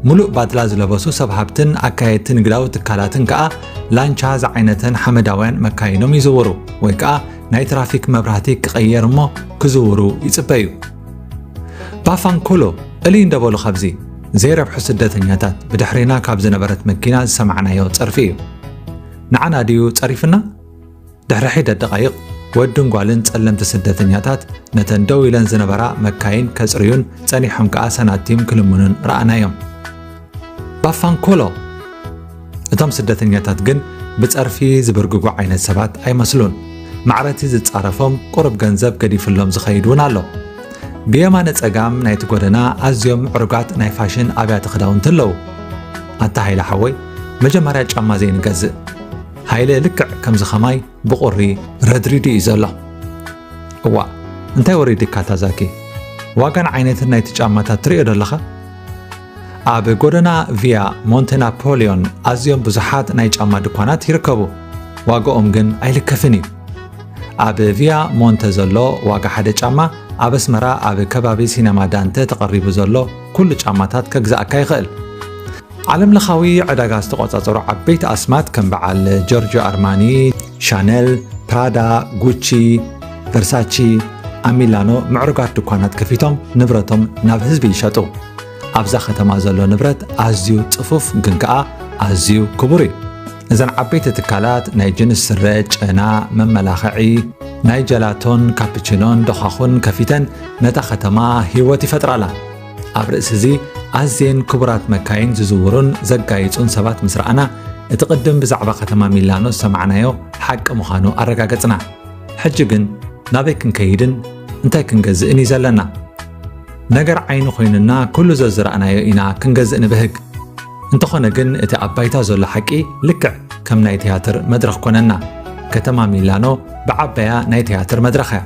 ሙሉእ ባድላ ዝለበሱ ሰብ ሃብትን ኣካየድቲ ንግዳዊ ትካላትን ከኣ ላንቻ ዝዓይነተን ሓመዳውያን መካይኖም ይዝውሩ፣ ወይ ከኣ ናይ ትራፊክ መብራህቲ ክቐየር እሞ ክዝውሩ ይጽበዩ። ባፋንኮሎ እልይ እንደበሉ ካብዚ ዘይረብሑ ስደተኛታት ብድሕሬና ካብ ዝነበረት መኪና ዝሰማዕናዮ ጸርፊ እዩ። ንዓና ድዩ ጸሪፍና? ድሕሪ ሒደት ደቓይቕ፣ ወድን ጓልን ጸለምቲ ስደተኛታት ነተን ደው ኢለን ዝነበራ መካይን ከጽርዩን ጸኒሖም ከኣ ሰናቲም ክልምኑን ረኣናዮም። ባፋንኮሎ! እቶም ስደተኛታት ግን ብጸርፊ ዝብርግጉ ዓይነት ሰባት ኣይመስሉን። ማዕረቲ ዝጻረፎም ቁሩብ ገንዘብ ገዲፍሎም ዝኸይድ እውን ኣሎ። ብየማነ ጸጋም ናይቲ ጎደና ኣዝዮም ምዕሩጋት ናይ ፋሽን ኣብያተ ክዳውንቲ ኣለዉ። ኣታ ሃይለ ሓወይ፣ መጀመርያ ጫማ ዘይንገዝእ። ሃይለ ልክዕ ከምዚ ኸማይ ብቑሪ ረድሪዱ እዩ ዘሎ። እዋእ፣ እንታይ ወሪድካ ታዛኪ? ዋጋን ዓይነትን ናይቲ ጫማታት ትርእዮ ዶ ኣለኻ? ኣብ ጎደና ቪያ ሞንተ ናፖሊዮን ኣዝዮም ብዙሓት ናይ ጫማ ድኳናት ይርከቡ። ዋጋኦም ግን ኣይልከፍን እዩ። ኣብ ቪያ ሞንተ ዘሎ ዋጋ ሓደ ጫማ ኣብ ኣስመራ ኣብ ከባቢ ሲነማ ዳንተ ተቐሪቡ ዘሎ ኩሉ ጫማታት ከግዝኣካ ይኽእል። ዓለምለኻዊ ዕዳጋ ዝተቖጻጸሩ ዓበይቲ ኣስማት ከም በዓል ጆርጆ ኣርማኒ፣ ሻነል፣ ፕራዳ፣ ጉቺ፣ ቨርሳቺ ኣብ ሚላኖ ምዕሩጋት ድኳናት ከፊቶም ንብረቶም ናብ ህዝቢ ይሸጡ። ኣብዛ ከተማ ዘሎ ንብረት ኣዝዩ ጽፉፍ ግን ከኣ ኣዝዩ ክቡር እዩ። እዘን ዓበይቲ ትካላት ናይ ጅንስ ስረ፣ ጨና፣ መመላኽዒ፣ ናይ ጀላቶን ካፕቺኖን ዶኻኹን ከፊተን ነታ ከተማ ህይወት ይፈጥራላ። ኣብ ርእሲ እዚ ኣዝየን ክቡራት መካይን ዝዝውሩን ዘጋይጹን ሰባት ምስ ረኣና፣ እቲ ቅድም ብዛዕባ ከተማ ሚላኖ ዝሰማዕናዮ ሓቂ ምዃኑ ኣረጋገጽና። ሕጂ ግን ናበይ ክንከይድን እንታይ ክንገዝእን እዩ ዘለና? ነገር ዓይኒ ኮይኑና ኩሉ ዘዝረኣናዮ ኢና ክንገዝእ ንብህግ። እንተኾነ ግን እቲ ኣብ ባይታ ዘሎ ሓቂ ልክዕ ከም ናይ ትያትር መድረኽ ኮነና። ከተማ ሚላኖ ብዓባያ ናይ ትያትር መድረኽ እያ።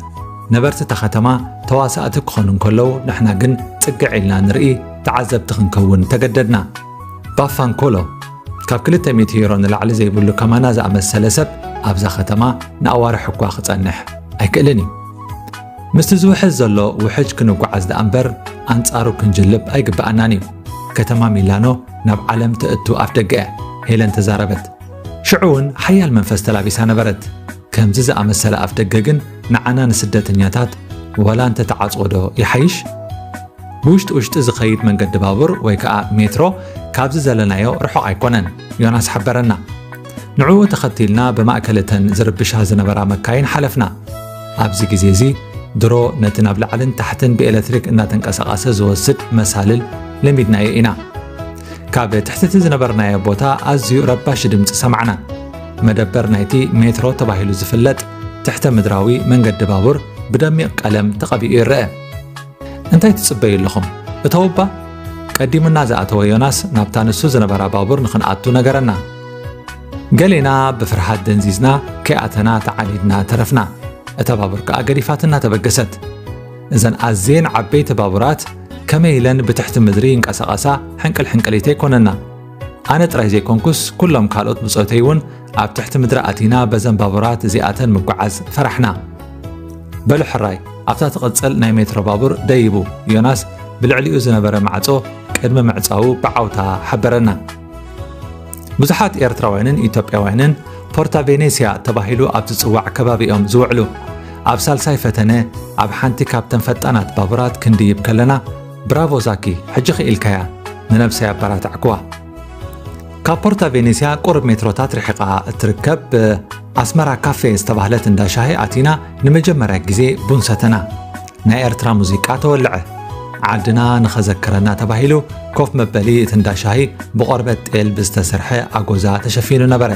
ነበርቲ እታ ከተማ ተዋሳእቲ ክኾኑ እንከለዉ ንሕና ግን ጽግዕ ኢልና ንርኢ ተዓዘብቲ ክንከውን ተገደድና። ባፋንኮሎ ካብ ክልተ ሚእቲ ዩሮ ንላዕሊ ዘይብሉ ከማና ዝኣመሰለ ሰብ ኣብዛ ከተማ ንኣዋርሕ እኳ ክጸንሕ ኣይክእልን እዩ። ምስቲ ዝውሕዝ ዘሎ ውሕጅ ክንጓዓዝ ደኣ እምበር ኣንጻሩ ክንጅልብ ኣይግብኣናን እዩ። ከተማ ሚላኖ ናብ ዓለም ተእቱ ኣፍ ደገ እያ፣ ሄለን ተዛረበት። ሽዑ እውን ሓያል መንፈስ ተላቢሳ ነበረት። ከምዚ ዝኣመሰለ ኣፍ ደገ ግን ንዓና ንስደተኛታት ዋላ እንተ ተዓጽዎ ዶ ይሓይሽ? ብውሽጢ ውሽጢ ዝኸይድ መንገዲ ባቡር ወይ ከኣ ሜትሮ ካብዚ ዘለናዮ ርሑቕ ኣይኮነን፣ ዮናስ ሓበረና። ንዕኡ ተኸቲልና ብማእከል እተን ዝርብሻ ዝነበራ መካይን ሓለፍና። ኣብዚ ግዜ እዚ ድሮ ነቲ ናብ ላዕልን ታሕትን ብኤለክትሪክ እናተንቀሳቐሰ ዝወስድ መሳልል ለሚድናዮ ኢና። ካብ ትሕቲ እቲ ዝነበርናዮ ቦታ ኣዝዩ ረባሺ ድምጺ ሰማዕና። መደበር ናይቲ ሜትሮ ተባሂሉ ዝፍለጥ ትሕተ ምድራዊ መንገዲ ባቡር ብደሚቕ ቀለም ተቐቢኡ ይረአ። "እንታይ ትጽበዩ ኣለኹም? እተው እባ!" ቀዲሙና ዝኣተወ ዮናስ ናብታ ንሱ ዝነበራ ባቡር ንኽንኣቱ ነገረና። ገሌና ብፍርሃት ደንዚዝና ከይኣተና ተዓኒድና ተረፍና። እታ ባቡር ከኣ ገዲፋትና ተበገሰት። እዘን ኣዝየን ዓበይቲ ባቡራት ከመይ ኢለን ብትሕቲ ምድሪ ይንቀሳቐሳ ሕንቅል ሕንቅሊተይ ኮነና። ኣነ ጥራይ ዘይኮንኩስ፣ ኩሎም ካልኦት ብጾተይ እውን ኣብ ትሕቲ ምድሪ ኣቲና በዘን ባቡራት እዚኣተን ምጉዓዝ ፈራሕና። በሉ ሕራይ፣ ኣብታ ትቕጽል ናይ ሜትሮ ባቡር ደይቡ። ዮናስ ብልዕሊኡ ዝነበረ ማዕጾ ቅድሚ ምዕጻዉ ብዓውታ ሓበረና። ብዙሓት ኤርትራውያንን ኢትዮጵያውያንን ፖርታ ቬኔስያ ተባሂሉ ኣብ ዝጽዋዕ ከባቢ እዮም ዝውዕሉ። ኣብ ሳልሳይ ፈተነ ኣብ ሓንቲ ካብተን ፈጣናት ባቡራት ክንድይብ ከለና፣ ብራቮ ዛኪ፣ ሕጂ ክኢልካያ፣ ንነብሰይ ኣበራታዕኩዋ። ካብ ፖርታ ቬኔስያ ቁሩብ ሜትሮታት ርሒቓ እትርከብ ኣስመራ ካፌ ዝተባህለት እንዳ ሻሂ ኣቲና ንመጀመርያ ግዜ ቡን ሰተና። ናይ ኤርትራ ሙዚቃ ተወልዐ። ዓድና ንኸዘክረና ተባሂሉ ኮፍ መበሊ እቲ እንዳ ሻሂ ብቆርበት ጤል ብዝተሰርሐ ኣጎዛ ተሸፊኑ ነበረ።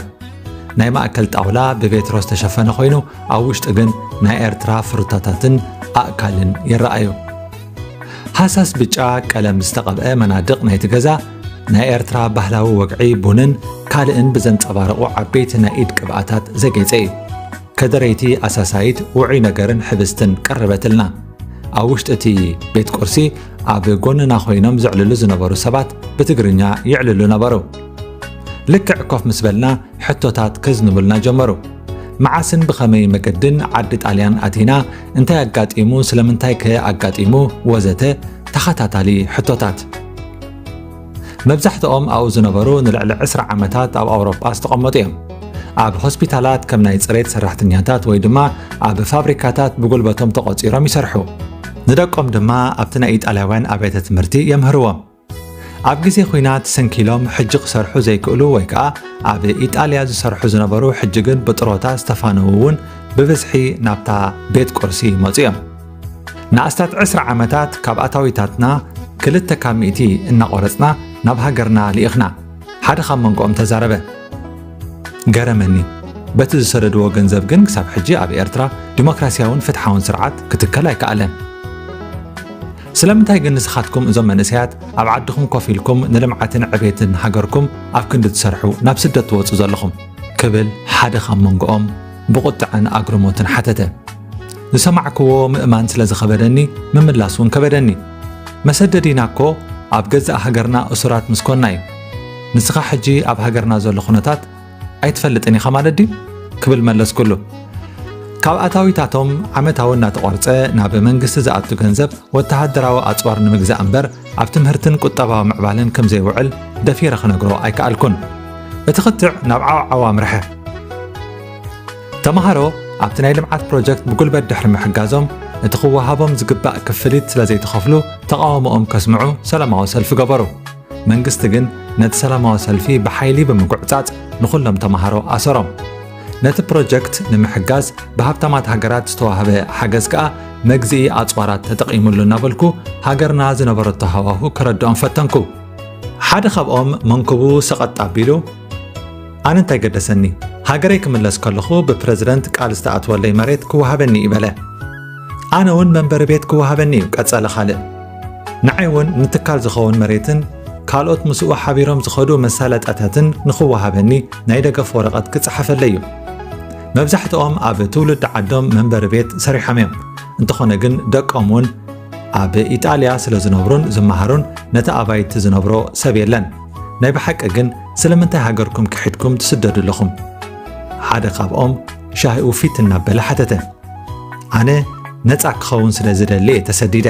ናይ ማእከል ጣውላ ብቬትሮ ዝተሸፈነ ኮይኑ፣ ኣብ ውሽጢ ግን ናይ ኤርትራ ፍሩታታትን ኣእካልን ይረኣዩ። ሃሳስ ብጫ ቀለም ዝተቐብአ መናድቕ ናይቲ ገዛ ናይ ኤርትራ ባህላዊ ወግዒ ቡንን ካልእን ብዘንጸባርቑ ዓበይቲ ናይ ኢድ ቅብኣታት ዘጌጸ እዩ። ከደረይቲ ኣሳሳይት ውዑይ ነገርን ሕብስትን ቀረበትልና። ኣብ ውሽጢ እቲ ቤት ቁርሲ ኣብ ጎንና ኮይኖም ዘዕልሉ ዝነበሩ ሰባት ብትግርኛ ይዕልሉ ነበሩ። ልክዕ ኮፍ ምስ በልና ሕቶታት ከዝንቡልና ጀመሩ። መዓስን ብኸመይ መገድን ዓዲ ጣልያን ኣቲና፣ እንታይ ኣጋጢሙ፣ ስለምንታይ ከ ኣጋጢሙ፣ ወዘተ ተኸታታሊ ሕቶታት። መብዛሕትኦም ኣብኡ ዝነበሩ ንልዕሊ ዕስራ ዓመታት ኣብ ኣውሮጳ ዝተቐመጡ እዮም። ኣብ ሆስፒታላት ከም ናይ ጽሬት ሰራሕተኛታት ወይ ድማ ኣብ ፋብሪካታት ብጉልበቶም ተቖጺሮም ይሰርሑ። ንደቆም ድማ ኣብቲ ናይ ኢጣልያውያን ኣብያተ ትምህርቲ የምህርዎም። ኣብ ግዜ ኲናት ሰንኪሎም ሕጂ ክሰርሑ ዘይክእሉ ወይ ከኣ ኣብ ኢጣልያ ዝሰርሑ ዝነበሩ ሕጂ ግን ብጥሮታ ዝተፋነዉ እውን ብብዝሒ ናብታ ቤት ቁርሲ ይመጹ እዮም። ንኣስታት ዕስራ ዓመታት ካብ ኣታዊታትና ክልተ ካብ ሚእቲ እናቖረጽና ናብ ሃገርና ልኢኽና። ሓደ ካብ መንጎኦም ተዛረበ። ገረመኒ። በቲ ዝሰደድዎ ገንዘብ ግን ክሳብ ሕጂ ኣብ ኤርትራ ዲሞክራስያውን ፍትሓውን ስርዓት ክትከል ኣይከኣለን። ስለምንታይ ግን ንስኻትኩም እዞም መንእሰያት ኣብ ዓድኹም ኮፍ ኢልኩም ንልምዓትን ዕቤትን ሃገርኩም ኣብ ክንዲ ትሰርሑ ናብ ስደት ትወጹ ዘለኹም? ክብል ሓደ ካብ መንጎኦም ብቑጥዐን ኣግርሞትን ሓተተ። ዝሰማዕክዎ ምእማን ስለ ዝኸበደኒ፣ ምምላስ እውን ከበደኒ። መሰደዲና እኮ ኣብ ገዛእ ሃገርና እሱራት ምስ ኮንና እዩ። ንስኻ ሕጂ ኣብ ሃገርና ዘሎ ኩነታት ኣይትፈልጥን ኢኻ ማለት ድዩ? ክብል መለስኩሉ። ካብ ኣታዊታቶም ዓመታዊ እናተቖርጸ ናብ መንግስቲ ዝኣቱ ገንዘብ ወተሃደራዊ ኣጽዋር ንምግዛእ እምበር ኣብ ትምህርትን ቁጠባዊ ምዕባለን ከም ዘይውዕል ደፊረ ክነግሮ ኣይከኣልኩን። እቲ ክትዕ ናብ ዓውዓው ኣምርሐ። ተማሃሮ ኣብቲ ናይ ልምዓት ፕሮጀክት ብጉልበት ድሕሪ ምሕጋዞም፣ እቲ ክወሃቦም ዝግባእ ክፍሊት ስለ ዘይተኸፍሉ ተቓውሞኦም ከስምዑ ሰላማዊ ሰልፊ ገበሩ። መንግስቲ ግን ነቲ ሰላማዊ ሰልፊ ብሓይሊ ብምጉዕጻጽ ንኹሎም ተማሃሮ ኣሰሮም። ነቲ ፕሮጀክት ንምሕጋዝ ብሃብታማት ሃገራት ዝተዋህበ ሓገዝ ከኣ መግዝኢ ኣጽዋራት ተጠቒሙሉ እናበልኩ ሃገርና ዝነበረቶ ሃዋሁ ከረድኦም ፈተንኩ። ሓደ ካብኦም መንኩቡ ሰቐጥ ኣቢሉ፣ ኣነ እንታይ ገደሰኒ፣ ሃገረይ ክምለስ ከለኹ ብፕረዚደንት ቃል ዝተኣትወለይ መሬት ክወሃበኒ እዩ በለ። ኣነ እውን መንበሪ ቤት ክወሃበኒ እዩ፣ ቀጸለ ካልእ። ንዓይ እውን ንትካል ዝኸውን መሬትን ካልኦት ምስኡ ሓቢሮም ዝኸዱ መሳለጥያታትን ንኽወሃበኒ ናይ ደገፍ ወረቐት ክጸሓፈለይ እዩ። መብዛሕትኦም ኣብ ትውልዲ ዓዶም መንበሪ ቤት ሰሪሖም እዮም። እንተኾነ ግን ደቆም እውን ኣብ ኢጣልያ ስለ ዝነብሩን ዝመሃሩን ነቲ ኣባይቲ ዝነብሮ ሰብ የለን። ናይ ብሓቂ ግን ስለምንታይ ሃገርኩም ክሒድኩም ትስደዱ ኣለኹም? ሓደ ካብኦም ሻሂኡ ፊት እናበለ ሓተተ። ኣነ ነጻ ክኸውን ስለ ዝደሊ እየ ተሰዲደ።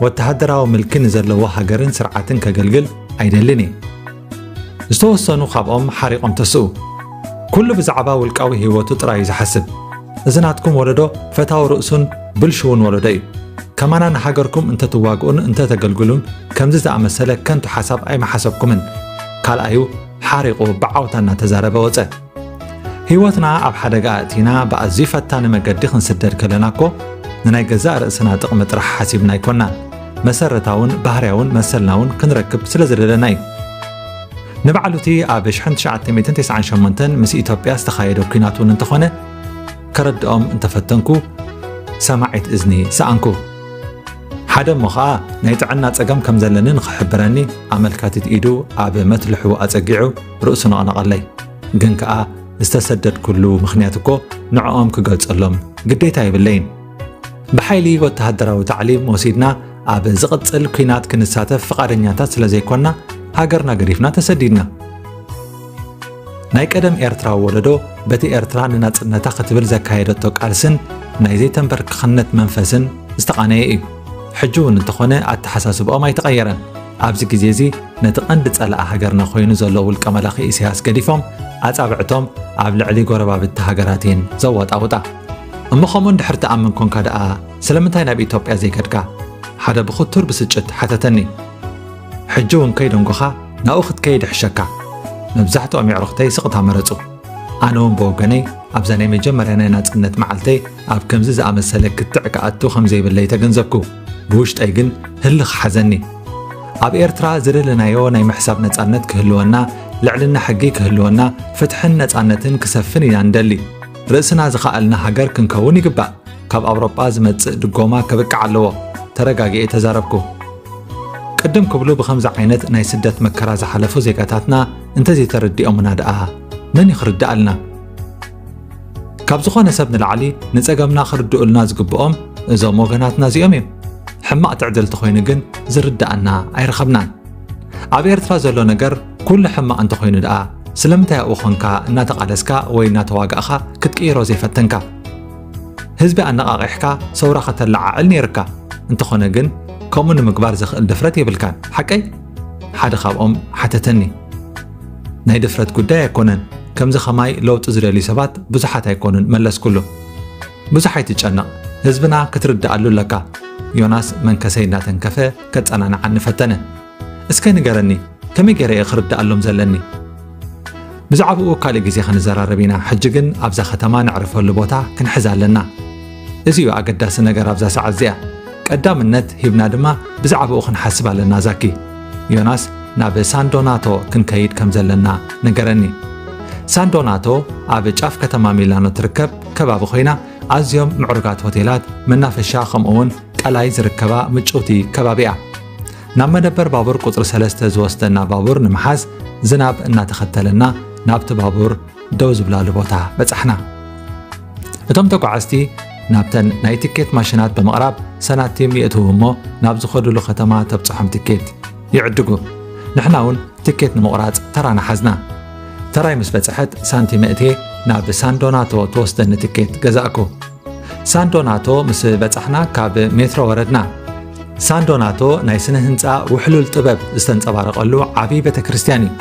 ወተሃደራዊ ምልኪ ንዘለዎ ሃገርን ስርዓትን ከገልግል ኣይደልን እየ። ዝተወሰኑ ካብኦም ሓሪቖም ተስኡ። ኩሉ ብዛዕባ ውልቃዊ ህይወቱ ጥራይ እዩ ዝሓስብ። እዚ ናትኩም ወለዶ ፈታዊ ርእሱን ብልሽውን ወለዶ እዩ። ከማና ንሃገርኩም እንተትዋግኡን እንተተገልግሉን ከምዚ ዝኣመሰለ ከንቱ ሓሳብ ኣይምሓሰብኩምን። ካልኣዩ ሓሪቑ ብዓውታ እናተዛረበ ወጸ። ህይወትና ኣብ ሓደጋ ኣእቲና ብኣዝዩ ፈታኒ መገዲ ክንስደድ ከለና እኮ ንናይ ገዛእ ርእስና ጥቕሚ ጥራሕ ሓሲብና ኣይኮናን። መሰረታውን ባህርያውን መሰልና እውን ክንረክብ ስለ ዝደለና እዩ። ንባዕሉ እቲ ኣብ ሽሕን ትሽዓተ ሚእትን ተስዓን ሸሞንተን ምስ ኢትዮጵያ ዝተኻየደ ኲናት እውን እንተኾነ ከረድኦም እንተፈተንኩ ሰማዒት እዝኒ ሰኣንኩ። ሓደ እሞ ኸኣ ናይ ጥዕና ጸገም ከም ዘለኒ ንኽሕብረኒ ኣመልካቲት ኢዱ ኣብ መትልሑ ኣጸጊዑ ርእሱ ነቕነቐለይ። ግን ከኣ ዝተሰደድኩሉ ምኽንያት እኮ ንዕኦም ክገልጸሎም ግዴታ የብለይን። ብሓይሊ ወተሃደራዊ ታዕሊም ወሲድና ኣብ ዝቕጽል ኲናት ክንሳተፍ ፍቓደኛታት ስለ ዘይኮንና ሃገርና ገዲፍና ተሰዲድና። ናይ ቀደም ኤርትራዊ ወለዶ በቲ ኤርትራ ንናጽነታ ክትብል ዘካየደቶ ቃልስን ናይ ዘይተንበርክኽነት መንፈስን ዝተቓነየ እዩ። ሕጂ እውን እንተኾነ ኣተሓሳስብኦም ኣይተቐየረን። ኣብዚ ግዜ እዚ ነቲ ቀንዲ ጸላኢ ሃገርና ኮይኑ ዘሎ ውልቀ መላኺ ኢሳያስ ገዲፎም ኣጻብዕቶም ኣብ ልዕሊ ጎረባብቲ ሃገራት እየን ዘዋጣውጣ። እሞ ከምኡ እንድሕር ትኣምን ኮንካ ደኣ ስለምንታይ ናብ ኢትዮጵያ ዘይከድካ? ሓደ ብኽቱር ብስጭት ሓተተኒ። ሕጂ እውን ከይደንጎኻ ናብኡ ክትከይድ ይሕሸካ። መብዛሕትኦም የዕሩኽተይ ስቕታ መረጹ። ኣነ እውን ብወገነይ ኣብዛ ናይ መጀመርያ ናይ ናጽነት መዓልተይ ኣብ ከምዚ ዝኣመሰለ ክትዕ ክኣቱ ከም ዘይብለይ ተገንዘብኩ። ብውሽጠይ ግን ህልኽ ሓዘኒ። ኣብ ኤርትራ ዝደለናዮ ናይ ምሕሳብ ነጻነት ክህልወና፣ ልዕልና ሕጊ ክህልወና፣ ፍትሕን ነጻነትን ክሰፍን ኢና ንደሊ። ርእስና ዝኸኣልና ሃገር ክንከውን ይግባእ። ካብ ኣውሮጳ ዝመጽእ ድጎማ ክብቃዕ ኣለዎ። ተረጋጊኤ ተዛረብኩ። ቅድም ክብሉ ብኸምዚ ዓይነት ናይ ስደት መከራ ዝሓለፉ ዜጋታትና እንተዘይተረዲኦምና ደኣ መን እዩ ክርድኣልና? ካብ ዝኾነ ሰብ ንላዕሊ ንጸገምና ክርድኡልና ዝግብኦም እዞም ወገናትና እዚኦም እዮም። ሕማቕ ትዕድልቲ ኮይኑ ግን ዝርድኣና ኣይረኸብናን። ኣብ ኤርትራ ዘሎ ነገር ኩሉ ሕማቕ እንተኾይኑ ደኣ ስለምንታይ ኣብኡ ኾንካ እናተቓለስካ ወይ እናተዋጋእኻ ክትቅይሮ ዘይፈተንካ? ህዝቢ ኣነቓቒሕካ ሰውራ ከተለዓዕል ነይርካ። እንተኾነ ግን ከምኡ ንምግባር ዘኽእል ድፍረት የብልካን። ሓቀይ? ሓደ ካብኦም ሓተተኒ። ናይ ድፍረት ጉዳይ ኣይኮነን። ከምዚ ኸማይ ለውጢ ዝደልዩ ሰባት ብዙሓት ኣይኮኑን መለስኩሉ። ብዙሕ ኣይትጨነቕ። ህዝብና ክትርድኣሉ ኣለካ። ዮናስ መንከሰይ እናተንከፈ ከጸናንዓኒ ፈተነ። እስከ ንገረኒ፣ ከመይ ገይረ እየ ክርድኣሎም ዘለኒ? ብዛዕባኡ ካልእ ግዜ ክንዘራረብ ኢና። ሕጂ ግን ኣብዛ ከተማ ነዕርፈሉ ቦታ ክንሕዝ ኣለና። እዚ እዩ ኣገዳሲ ነገር ኣብዛ ሰዓት እዚኣ። ቀዳምነት ሂብና ድማ ብዛዕባኡ ክንሓስብ ኣለና ዛኪ። ዮናስ ናብ ሳንዶናቶ ክንከይድ ከም ዘለና ነገረኒ። ሳንዶናቶ ኣብ ጫፍ ከተማ ሚላኖ ትርከብ ከባቢ ኮይና ኣዝዮም ምዕሩጋት ሆቴላት፣ መናፈሻ ከምኡውን ቀላይ ዝርከባ ምጭውቲ ከባቢ እያ። ናብ መደበር ባቡር ቁጽሪ ሰለስተ ዝወስደና ባቡር ንምሓዝ ዝናብ እናተኸተለና ናብቲ ባቡር ደው ዝብላሉ ቦታ በጻሕና። እቶም ተጓዓዝቲ ናብተን ናይ ትኬት ማሽናት ብምቕራብ ሳንቲም የእትዉ እሞ ናብ ዝኸዱሉ ከተማ ተብጽሖም ትኬት ይዕድጉ። ንሕና እውን ትኬት ንምቑራጽ ተራና ሓዝና። ተራይ ምስ በጽሐት ሳንቲም እእትየ ናብ ሳንዶናቶ ትወስደኒ ትኬት ገዛእኩ። ሳንዶናቶ ምስ በጻሕና ካብ ሜትሮ ወረድና። ሳንዶናቶ ናይ ስነ ህንጻ ውሕሉል ጥበብ ዝተንጸባረቐሉ ዓቢ ቤተ ክርስቲያን እዩ።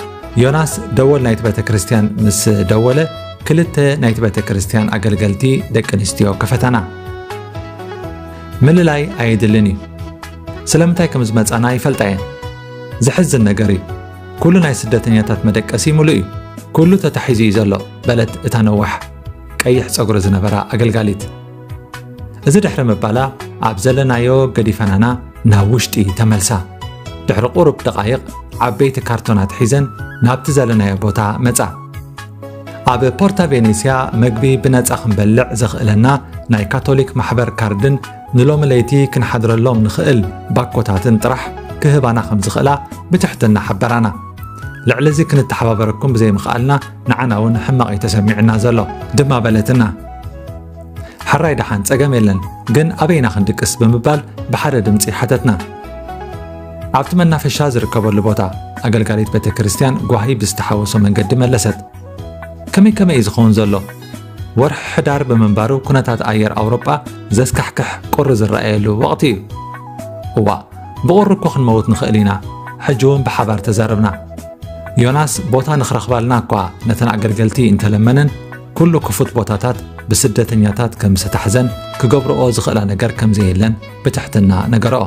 ዮናስ ደወል ናይቲ ቤተ ክርስቲያን ምስ ደወለ ክልተ ናይቲ ቤተ ክርስቲያን ኣገልገልቲ ደቂ ኣንስትዮ ከፈታና። ምልላይ ኣየድልን እዩ። ስለምንታይ ከም ዝመጻና ይፈልጣ እየን። ዘሕዝን ነገር እዩ። ኩሉ ናይ ስደተኛታት መደቀሲ ሙሉእ እዩ። ኩሉ ተታሒዙ እዩ ዘሎ፣ በለት እታ ነዋሕ ቀይሕ ጸጉሪ ዝነበራ ኣገልጋሊት። እዚ ድሕሪ ምባላ ኣብ ዘለናዮ ገዲፈናና ናብ ውሽጢ ተመልሳ። ድሕሪ ቁሩብ ደቓይቕ ዓበይቲ ካርቶናት ሒዘን ናብቲ ዘለናዮ ቦታ መጻ። ኣብ ፖርታ ቬኔስያ መግቢ ብነጻ ክንበልዕ ዘኽእለና ናይ ካቶሊክ ማሕበር ካርድን ንሎሚ ለይቲ ክንሓድረሎም ንኽእል ባኮታትን ጥራሕ ክህባና ከም ዝኽእላ ብትሕትና ሓበራና። ልዕሊ እዚ ክንተሓባበረኩም ብዘይምኽኣልና ንዓና እውን ሕማቕ እዩ ተሰሚዕና ዘሎ ድማ በለትና። ሕራይ ደሓን ጸገም የለን፣ ግን ኣበይና ክንድቅስ ብምባል ብሓደ ድምጺ ሓተትና። ኣብቲ መናፈሻ ዝርከበሉ ቦታ ኣገልጋሊት ቤተ ክርስቲያን ጓሂ ብዝተሓወሶ መንገዲ መለሰት። ከመይ ከመይ እዩ ዝኸውን ዘሎ? ወርሒ ሕዳር ብምንባሩ ኩነታት ኣየር ኣውሮጳ ዘስካሕክሕ ቁሪ ዝረኣየሉ ወቕቲ እዩ። እዋእ፣ ብቑሪ እኮ ክንመውት ንኽእል ኢና። ሕጂ እውን ብሓባር ተዛረብና። ዮናስ ቦታ ንኽረኽባልና እኳ ነተን ኣገልገልቲ እንተለመነን፣ ኩሉ ክፉት ቦታታት ብስደተኛታት ከም ዝተታሕዘን ክገብርኦ ዝኽእላ ነገር ከም ዘየለን ብትሕትና ነገርኦ።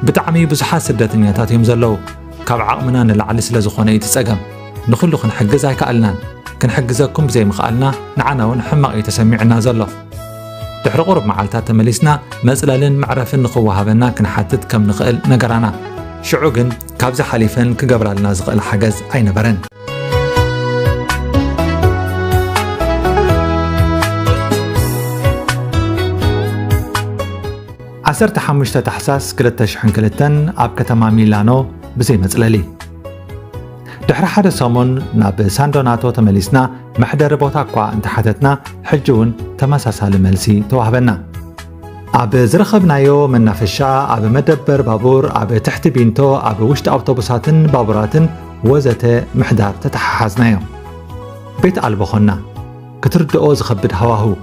ብጣዕሚ ብዙሓት ስደተኛታት እዮም ዘለዉ። ካብ ዓቕምና ንላዕሊ ስለ ዝኾነ እዩ እቲ ጸገም። ንኹሉ ክንሕግዝ ኣይከኣልናን። ክንሕግዘኩም ብዘይምኽኣልና ንዓና እውን ሕማቕ እዩ ተሰሚዕና ዘሎ። ድሕሪ ቁሩብ መዓልታት ተመሊስና መጽለልን መዕረፍን ንኽወሃበና ክንሓትት ከም ንኽእል ነገራና። ሽዑ ግን ካብዚ ሓሊፈን ክገብራልና ዝኽእል ሓገዝ ኣይነበረን። ዓሰርተ ሓሙሽተ ታሕሳስ ክልተ ሽሕን ክልተን ኣብ ከተማ ሚላኖ ብዘይ መጽለሊ። ድሕሪ ሓደ ሰሙን ናብ ሳንዶናቶ ተመሊስና መሕደሪ ቦታ እኳ እንተሓተትና፣ ሕጂ እውን ተመሳሳሊ መልሲ ተዋህበና። ኣብ ዝረኸብናዮ መናፈሻ፣ ኣብ መደበር ባቡር፣ ኣብ ትሕቲ ቢንቶ፣ ኣብ ውሽጢ ኣውቶቡሳትን ባቡራትን ወዘተ ምሕዳር ተተሓሓዝናዮ። ቤት ኣልቦ ኾንና። ክትርድኦ ዝኸብድ ሃዋህው።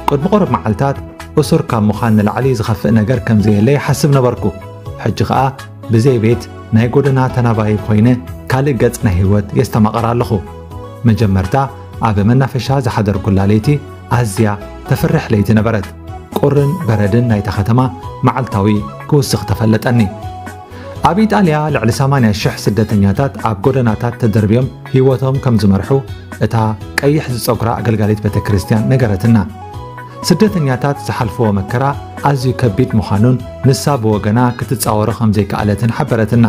ቅድሚ ቁሩብ መዓልታት እሱር ካብ ምዃን ንላዕሊ ዝኸፍእ ነገር ከም ዘየለ ይሓስብ ነበርኩ። ሕጂ ኸኣ ብዘይ ቤት ናይ ጎደና ተናባዪ ኮይነ ካልእ ገጽ ናይ ህይወት የስተማቕር ኣለኹ። መጀመርታ ኣብ መናፈሻ ዝሓደርኩላ ለይቲ ኣዝያ ተፍርሕ ለይቲ ነበረት። ቁርን በረድን ናይታ ከተማ መዓልታዊ ክውስኽ ተፈለጠኒ። ኣብ ኢጣልያ ልዕሊ ሰማንያ ሽሕ ስደተኛታት ኣብ ጎደናታት ተደርብዮም ህይወቶም ከም ዝመርሑ እታ ቀይሕ ዝጸጉራ ኣገልጋሊት ቤተ ክርስቲያን ነገረትና። ስደተኛታት ዝሓልፍዎ መከራ ኣዝዩ ከቢድ ምዃኑን ንሳ ብወገና ክትጻወሮ ከም ዘይከኣለትን ሓበረትና።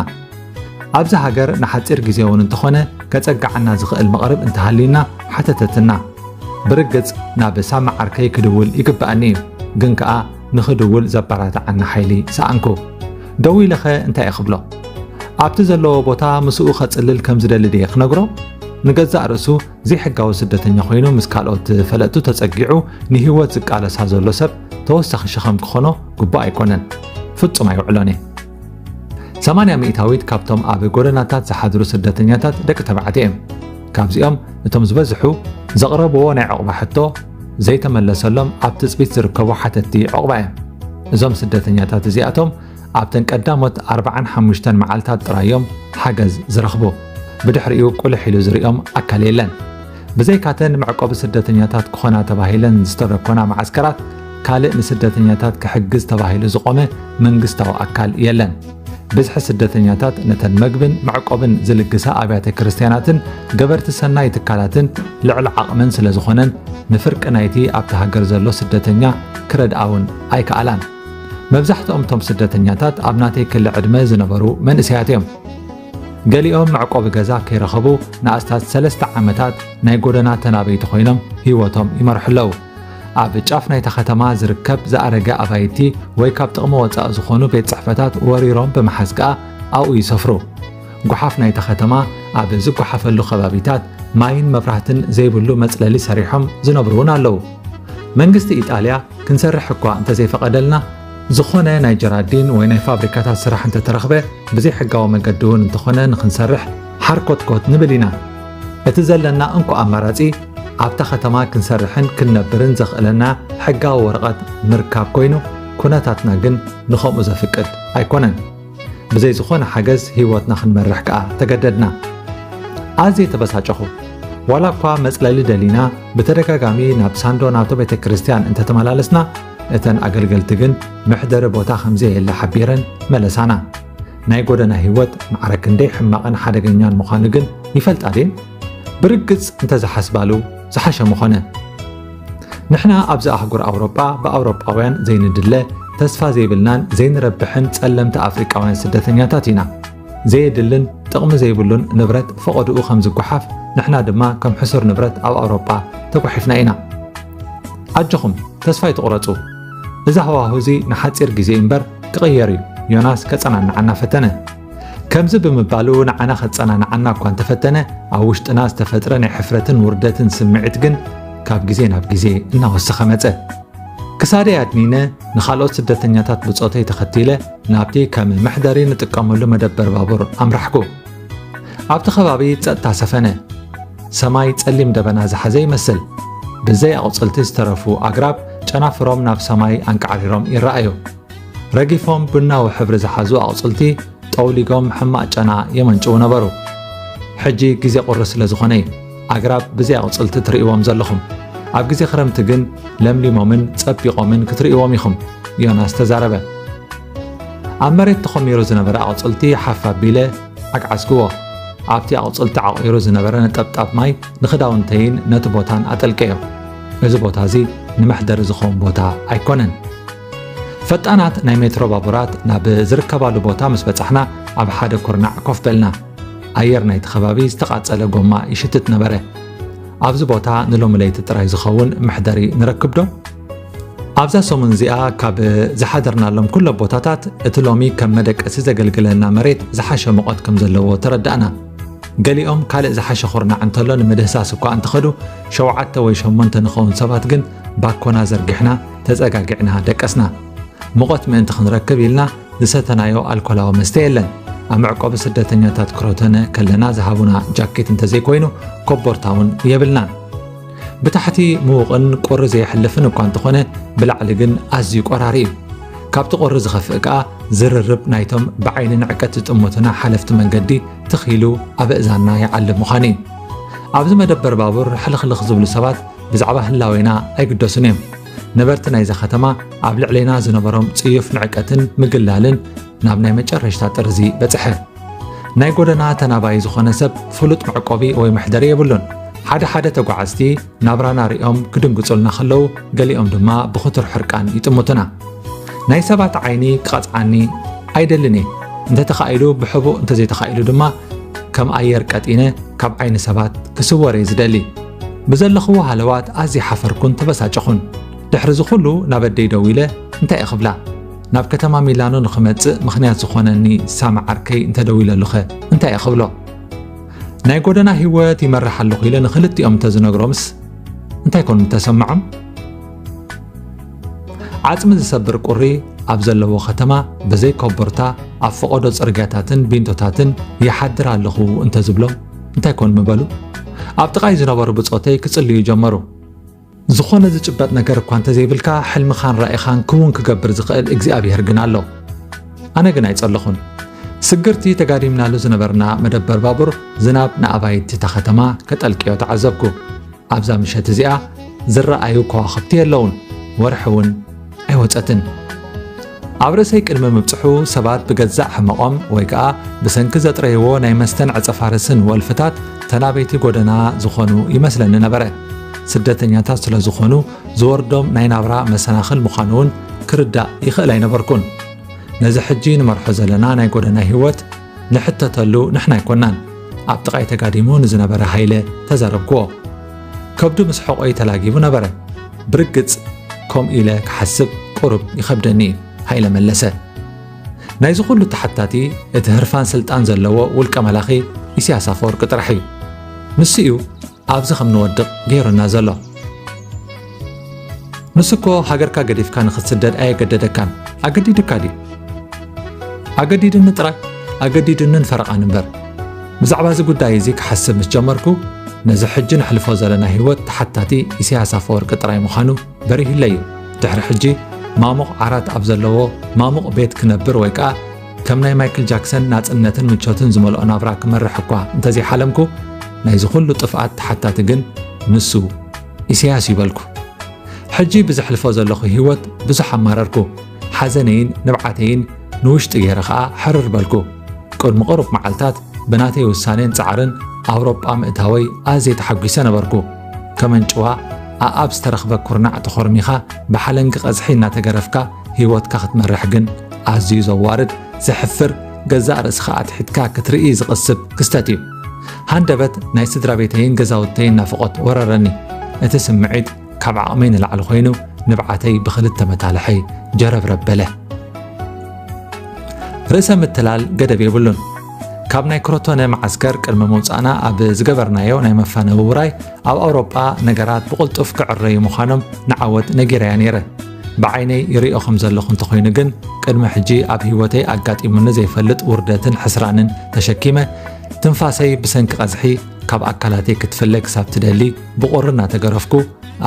ኣብዚ ሃገር ንሓጺር ግዜ እውን እንተኾነ ከጸግዓና ዝኽእል መቕርብ እንተሃልዩና ሓተተትና። ብርግጽ ናብ ሳሚ ዓርከይ ክድውል ይግብኣኒ እዩ፣ ግን ከኣ ንኽድውል ዘበራትዓኒ ሓይሊ ሰኣንኩ። ደዊለኸ እንታይ እየ ክብሎ? ኣብቲ ዘለዎ ቦታ ምስኡ ከጽልል ከም ዝደሊ ድየ ክነግሮ? ንገዛእ ርእሱ ዘይሕጋዊ ስደተኛ ኮይኑ ምስ ካልኦት ፈለጥቱ ተጸጊዑ ንህይወት ዝቃለሳ ዘሎ ሰብ ተወሳኺ ሸኸም ክኾኖ ግቡእ ኣይኮነን። ፍጹም ኣይውዕሎን እየ። ሰማንያ ሚእታዊት ካብቶም ኣብ ጎደናታት ዝሓድሩ ስደተኛታት ደቂ ተባዕትዮ እዮም። ካብዚኦም እቶም ዝበዝሑ ዘቕረብዎ ናይ ዕቑባ ሕቶ ዘይተመለሰሎም ኣብ ትጽቢት ዝርከቡ ሓተትቲ ዕቑባ እዮም። እዞም ስደተኛታት እዚኣቶም ኣብተን ቀዳሞት ኣርባዓን ሓሙሽተን መዓልታት ጥራይ እዮም ሓገዝ ዝረኽቡ። ብድሕሪኡ ቁልሕ ኢሉ ዝርእዮም ኣካል የለን። ብዘይካተን መዕቆቢ ስደተኛታት ክኾና ተባሂለን ዝተደኮና መዓስከራት፣ ካልእ ንስደተኛታት ክሕግዝ ተባሂሉ ዝቖመ መንግስታዊ ኣካል የለን። ብዝሒ ስደተኛታት ነተን መግብን መዕቆብን ዝልግሳ ኣብያተ ክርስቲያናትን ገበርቲ ሰናይ ትካላትን ልዕሊ ዓቕመን ስለ ዝኾነን፣ ንፍርቂ ናይቲ ኣብቲ ሃገር ዘሎ ስደተኛ ክረድኣ እውን ኣይከኣላን። መብዛሕትኦም እቶም ስደተኛታት ኣብ ናተይ ክሊ ዕድመ ዝነበሩ መንእሰያት እዮም። ገሊኦም መዕቆቢ ገዛ ከይረኸቡ ንኣስታት ሰለስተ ዓመታት ናይ ጎደና ተናበይቲ ኮይኖም ህይወቶም ይመርሑ ኣለዉ። ኣብ ጫፍ ናይታ ከተማ ዝርከብ ዝኣረገ ኣባይቲ ወይ ካብ ጥቕሚ ወጻኢ ዝኾኑ ቤት ጽሕፈታት ወሪሮም ብምሓዝ ከኣ ኣብኡ ይሰፍሩ። ጓሓፍ ናይታ ከተማ ኣብ ዝጓሓፈሉ ከባቢታት ማይን መብራህትን ዘይብሉ መጽለሊ ሰሪሖም ዝነብሩ እውን ኣለዉ። መንግስቲ ኢጣልያ ክንሰርሕ እኳ እንተዘይፈቐደልና፣ ዝኾነ ናይ ጀራዲን ወይ ናይ ፋብሪካታት ስራሕ እንተተረኽበ፣ ብዘይሕጋዊ መገዲ እውን እንተኾነ ንኽንሰርሕ ሓርኮትኮት ንብል ኢና። እቲ ዘለና እንኮ ኣማራጺ፣ ኣብታ ከተማ ክንሰርሕን ክንነብርን ዘኽእለና ሕጋዊ ወረቐት ምርካብ ኮይኑ፣ ኩነታትና ግን ንኸምኡ ዘፍቅድ ኣይኮነን። ብዘይ ዝኾነ ሓገዝ ህይወትና ክንመርሕ ከኣ ተገደድና። ኣዝየ ተበሳጨኹ። ዋላ እኳ መጽለሊ ደሊና ብተደጋጋሚ ናብ ሳንዶ ናቶ ቤተ ክርስቲያን እንተተመላለስና፣ እተን ኣገልገልቲ ግን መሕደሪ ቦታ ከም ዘየለ ሓቢረን መለሳና። ናይ ጎደና ህይወት ማዕረ ክንደይ ሕማቕን ሓደገኛን ምዃኑ ግን ይፈልጣ ድየን? ብርግጽ እንተዝሓስባሉ ዝሓሸ ምኾነ። ንሕና ኣብዚ ኣህጉር ኣውሮጳ ብኣውሮጳውያን ዘይንድለ፣ ተስፋ ዘይብልናን ዘይንረብሕን ጸለምቲ ኣፍሪቃውያን ስደተኛታት ኢና። ዘየድልን ጥቕሚ ዘይብሉን ንብረት ፈቐድኡ ከም ዝጓሓፍ፣ ንሕና ድማ ከም ሕሱር ንብረት ኣብ ኣውሮጳ ተጓሒፍና ኢና። ኣጆኹም፣ ተስፋ ኣይትቑረጹ። እዚ ሃዋሁ እዚ ንሓጺር ግዜ እምበር ክቕየር እዩ። ዮናስ ከጸናንዓና ፈተነ። ከምዚ ብምባሉ ንዓና ከጸናንዓና እኳ እንተፈተነ፣ ኣብ ውሽጥና ዝተፈጥረ ናይ ሕፍረትን ውርደትን ስምዒት ግን ካብ ግዜ ናብ ግዜ እናወሰኸ መጸ። ክሳደይ ኣድኒነ ንኻልኦት ስደተኛታት ብጾተይ ተኸቲለ ናብቲ ከም መሕደሪ ንጥቀመሉ መደበር ባቡር ኣምራሕኩ። ኣብቲ ከባቢ ጸጥታ ሰፈነ። ሰማይ ጸሊም ደበና ዝሓዘ ይመስል። ብዘይ ኣቑጽልቲ ዝተረፉ ኣግራብ ጨናፍሮም ናብ ሰማይ ኣንቃዕሪሮም ይረኣዩ። ረጊፎም ቡናዊ ሕብሪ ዝሓዙ ኣቑጽልቲ ጠውሊጎም ሕማቕ ጨና የመንጭዉ ነበሩ። ሕጂ ግዜ ቁሪ ስለ ዝኾነ እዩ ኣግራብ ብዘይ ኣቑጽልቲ ትርእይዎም ዘለኹም። ኣብ ግዜ ክረምቲ ግን ለምሊሞምን ጸቢቖምን ክትርእይዎም ኢኹም፣ ዮናስ ተዛረበ። ኣብ መሬት ተኾሚሩ ዝነበረ ኣቑጽልቲ ሓፍ ኣቢለ ኣግዓዝክዎ። ኣብቲ ኣቑጽልቲ ዓቑሩ ዝነበረ ነጠብጣብ ማይ ንኽዳውንተይን ነቲ ቦታን ኣጠልቀዮ። እዚ ቦታ እዚ ንመሕደሪ ዝኸውን ቦታ ኣይኮነን። ፈጣናት ናይ ሜትሮ ባቡራት ናብ ዝርከባሉ ቦታ ምስ በጻሕና፣ ኣብ ሓደ ኩርናዕ ኮፍ በልና። ኣየር ናይቲ ከባቢ ዝተቓጸለ ጎማ ይሽትት ነበረ። ኣብዚ ቦታ ንሎሚ ለይቲ ጥራይ ዝኸውን መሕደሪ ንረክብ ዶ? ኣብዛ ሰሙን እዚኣ ካብ ዝሓደርናሎም ኩሎም ቦታታት፣ እቲ ሎሚ ከም መደቀሲ ዘገልግለና መሬት ዝሓሸ ሙቐት ከም ዘለዎ ተረዳእና። ገሊኦም ካልእ ዝሓሸ ኩርናዕ እንተሎ ንምድህሳስ እኳ እንተኸዱ፣ ሸውዓተ ወይ ሸሞንተ ንኸውን ሰባት ግን ባኮና ዘርጊሕና ተጸጋጊዕና ደቀስና። ሙቐት ምእንቲ ክንረክብ ኢልና ዝሰተናዮ ኣልኮላዊ መስተ የለን። ኣብ መዕቆቢ ስደተኛታት ክሮተነ ከለና ዝሃቡና ጃኬት እንተዘይኮይኑ ኮቦርታ እውን የብልናን። ብታሕቲ ምዉቕን ቁሪ ዘየሕልፍን እኳ እንተኾነ፣ ብላዕሊ ግን ኣዝዩ ቆራሪ እዩ። ካብቲ ቁሪ ዝኸፍእ ከኣ ዝርርብ ናይቶም ብዓይኒ ንዕቀት ዝጥምቱና ሓለፍቲ መንገዲ ትኽ ኢሉ ኣብ ኣእዛንና ይዓልብ ምዃኑ እዩ። ኣብዚ መደበር ባቡር ሕልኽልኽ ዝብሉ ሰባት ብዛዕባ ህላዌና ኣይግደሱን እዮም። ነበርቲ ናይዛ ከተማ ኣብ ልዕሌና ዝነበሮም ጽዩፍ ንዕቀትን ምግላልን ናብ ናይ መጨረሽታ ጥርዚ በጽሐ። ናይ ጎደና ተናባዪ ዝኾነ ሰብ ፍሉጥ መዕቆቢ ወይ መሕደሪ የብሉን። ሓደ ሓደ ተጓዓዝቲ ናብራና ሪኦም ክድንግጹልና ከለዉ፣ ገሊኦም ድማ ብኽቱር ሕርቃን ይጥምቱና። ናይ ሰባት ዓይኒ ክቐጽዓኒ ኣይደልን እየ። እንተተኻኢሉ ብሕቡእ፣ እንተዘይተኻኢሉ ድማ ከም ኣየር ቀጢነ ካብ ዓይኒ ሰባት ክስወር እየ ዝደሊ። ብዘለኽዎ ሃለዋት ኣዝየ ሓፈርኩን ተበሳጨኹን። ድሕሪ እዚ ኩሉ ናብ ኣደይ ደዊለ፣ እንታይ እየ ክብላ? ናብ ከተማ ሚላኖ ንኽመጽእ ምኽንያት ዝኾነኒ ሳሚ ዓርከይ እንተደዊለሉኸ እንታይ እየ ክብሎ? ናይ ጎደና ህይወት ይመርሕ ኣለኹ ኢለ ንኽልቲኦም እንተዝነግሮምስ እንታይ ኮን ምተሰምዖም? ዓጽሚ ዝሰብር ቁሪ ኣብ ዘለዎ ከተማ ብዘይ ኮቦርታ ኣብ ፈቐዶ ጽርግያታትን ቢንቶታትን ይሓድር ኣለኹ እንተዝብሎም እንታይ ኮን ምበሉ? ኣብ ጥቓይ ዝነበሩ ብጾተይ ክጽልዩ ጀመሩ። ዝኾነ ዝጭበጥ ነገር እኳ እንተዘይብልካ፣ ሕልምኻን ራኢኻን ክውን ክገብር ዝኽእል እግዚኣብሄር ግን ኣሎ። ኣነ ግን ኣይጸለኹን። ስግርቲ ተጋዲምናሉ ዝነበርና መደበር ባቡር ዝናብ ንኣባይቲ እታ ከተማ ከጠልቅዮ ተዓዘብኩ። ኣብዛ ምሸት እዚኣ ዝረኣዩ ከዋኽብቲ የለውን፣ ወርሒ እውን ኣይወጸትን። ኣብ ርእሰይ ቅድሚ ምብጽሑ ሰባት ብገዛእ ሕመቖም ወይ ከኣ ብሰንኪ ዘጥረይዎ ናይ መስተን ዕጸፋርስን ወልፍታት ተናበይቲ ጎደና ዝኾኑ ይመስለኒ ነበረ። ስደተኛታት ስለ ዝኾኑ ዝወርዶም ናይ ናብራ መሰናኽል ምዃኑ እውን ክርዳእ ይኽእል ኣይነበርኩን። ነዚ ሕጂ ንመርሖ ዘለና ናይ ጎደና ህይወት ንሕተተሉ ንሕና ኣይኮናን። ኣብ ጥቓይ ተጋዲሙ ንዝነበረ ሃይለ ተዛረብክዎ። ከብዱ ምስ ሕቖይ ተላጊቡ ነበረ። ብርግጽ ከምኡ ኢለ ክሓስብ ቁሩብ ይኸብደኒ እዩ፣ ሃይለ መለሰ። ናይዚ ኩሉ ተሓታቲ እቲ ህርፋን ስልጣን ዘለዎ ውልቀ መላኺ ኢሳያስ ኣፈወርቂ ጥራሕ እዩ። ንሱ እዩ ኣብዚ ከም ንወድቕ ገይሩና ዘሎ። ንሱ እኮ ሃገርካ ገዲፍካ ንኽትስደድ ኣየገደደካን። ኣገዲዱካ ድዩ? ኣገዲዱኒ ጥራይ፣ ኣገዲዱንን ፈረቓን እምበር። ብዛዕባ እዚ ጉዳይ እዚ ክሓስብ ምስ ጀመርኩ፣ ነዚ ሕጂ ነሕልፎ ዘለና ህይወት ተሓታቲ ኢሳያስ ኣፈወርቂ ጥራይ ምዃኑ በሪሁለይ እዩ። ድሕሪ ሕጂ ማሙቕ ዓራት ኣብ ዘለዎ ማሙቕ ቤት ክነብር ወይ ከኣ ከም ናይ ማይክል ጃክሰን ናጽነትን ምቾትን ዝመልኦ ናብራ ክመርሕ እኳ እንተዘይሓለምኩ፣ ናይዚ ኩሉ ጥፍኣት ተሓታቲ ግን ንሱ ኢሳያስ እዩ በልኩ። ሕጂ ብዘሕልፎ ዘለኹ ህይወት ብዙሕ ኣማረርኩ። ሓዘነይን ንብዓተይን ንውሽጢ ገይረ ኸኣ ሕርር በልኩ። ቅድሚ ቁሩብ መዓልታት ብናተይ ውሳኔን ጻዕርን ኣውሮጳ ምእታወይ ኣዝየ ተሓጒሰ ነበርኩ። ከም ኣንጭዋ ኣኣብ ዝተረኽበ ኩርናዕ ተኾርሚኻ ብሓለንጊ ቀዝሒ እናተገረፍካ ህይወትካ ክትመርሕ ግን ኣዝዩ ዘዋርድ፣ ዘሕፍር፣ ገዛእ ርእስኻ ኣትሒትካ ክትርኢ ዝቕስብ ክስተት እዩ። ሃንደበት ናይ ስድራ ቤተይን ገዛውተይን ናፍቖት ወረረኒ። እቲ ስምዒት ካብ ዓቕመይ ንላዕሊ ኮይኑ ንብዓተይ ብኽልተ መታልሐይ ጀረብረብ በለ። ርእሰ ምትላል ገደብ የብሉን። ካብ ናይ ክሮቶነ መዓስከር ቅድሚ ምውጻእና ኣብ ዝገበርናዮ ናይ መፋነዊ ውራይ ኣብ ኣውሮጳ ነገራት ብቕልጡፍ ክዕረዩ ምዃኖም ንዓወት ነጊረያ ነይረ። ብዓይነይ ይሪኦ ከም ዘለኹ እንተኾይኑ ግን ቅድሚ ሕጂ ኣብ ህይወተይ ኣጋጢሙኒ ዘይፈልጥ ውርደትን ሕስራንን ተሸኪመ ትንፋሰይ ብሰንኪ ቀዝሒ ካብ ኣካላተይ ክትፍለ ክሳብ ትደሊ ብቑሪ እናተገረፍኩ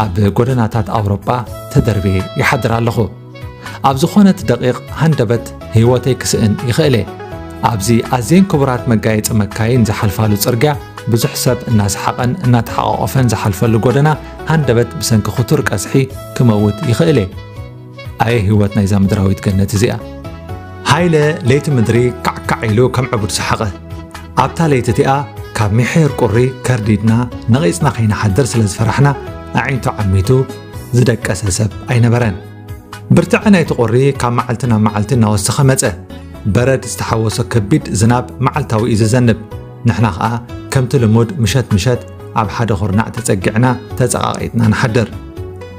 ኣብ ጎደናታት ኣውሮጳ ተደርብየ ይሓድር ኣለኹ። ኣብ ዝኾነት ደቂቕ ሃንደበት ህይወተይ ክስእን ይኽእል እየ። ኣብዚ ኣዝየን ክቡራት መጋየጺ መካይን ዝሓልፋሉ ጽርግያ ብዙሕ ሰብ እናሰሓቐን እናተሓቋቖፈን ዝሓልፈሉ ጎደና ሃንደበት ብሰንኪ ክቱር ቀዝሒ ክመውት ይኽእል እየ። ኣየ ህይወት ናይዛ ምድራዊት ገነት እዚኣ። ሃይለ ለይቲ ምድሪ ካዕካዕ ኢሉ ከም ዕቡድ ሰሓቐ። ኣብታ ለይቲ እቲኣ ካብ ምሒር ቁሪ ከርዲድና ነቒጽና ከይንሓድር ስለ ዝፈራሕና ኣዒንቱ ዓሚቱ ዝደቀሰ ሰብ ኣይነበረን። ብርትዐ ናይቲ ቁሪ ካብ መዓልቲ ናብ መዓልቲ እናወሰኸ መጸ። በረድ ዝተሓወሶ ከቢድ ዝናብ መዓልታዊ እዩ ዝዘንብ። ንሕና ኸኣ ከምቲ ልሙድ ምሸት ምሸት ኣብ ሓደ ኹርናዕ ተጸጊዕና ተጸቓቒጥና ንሓድር።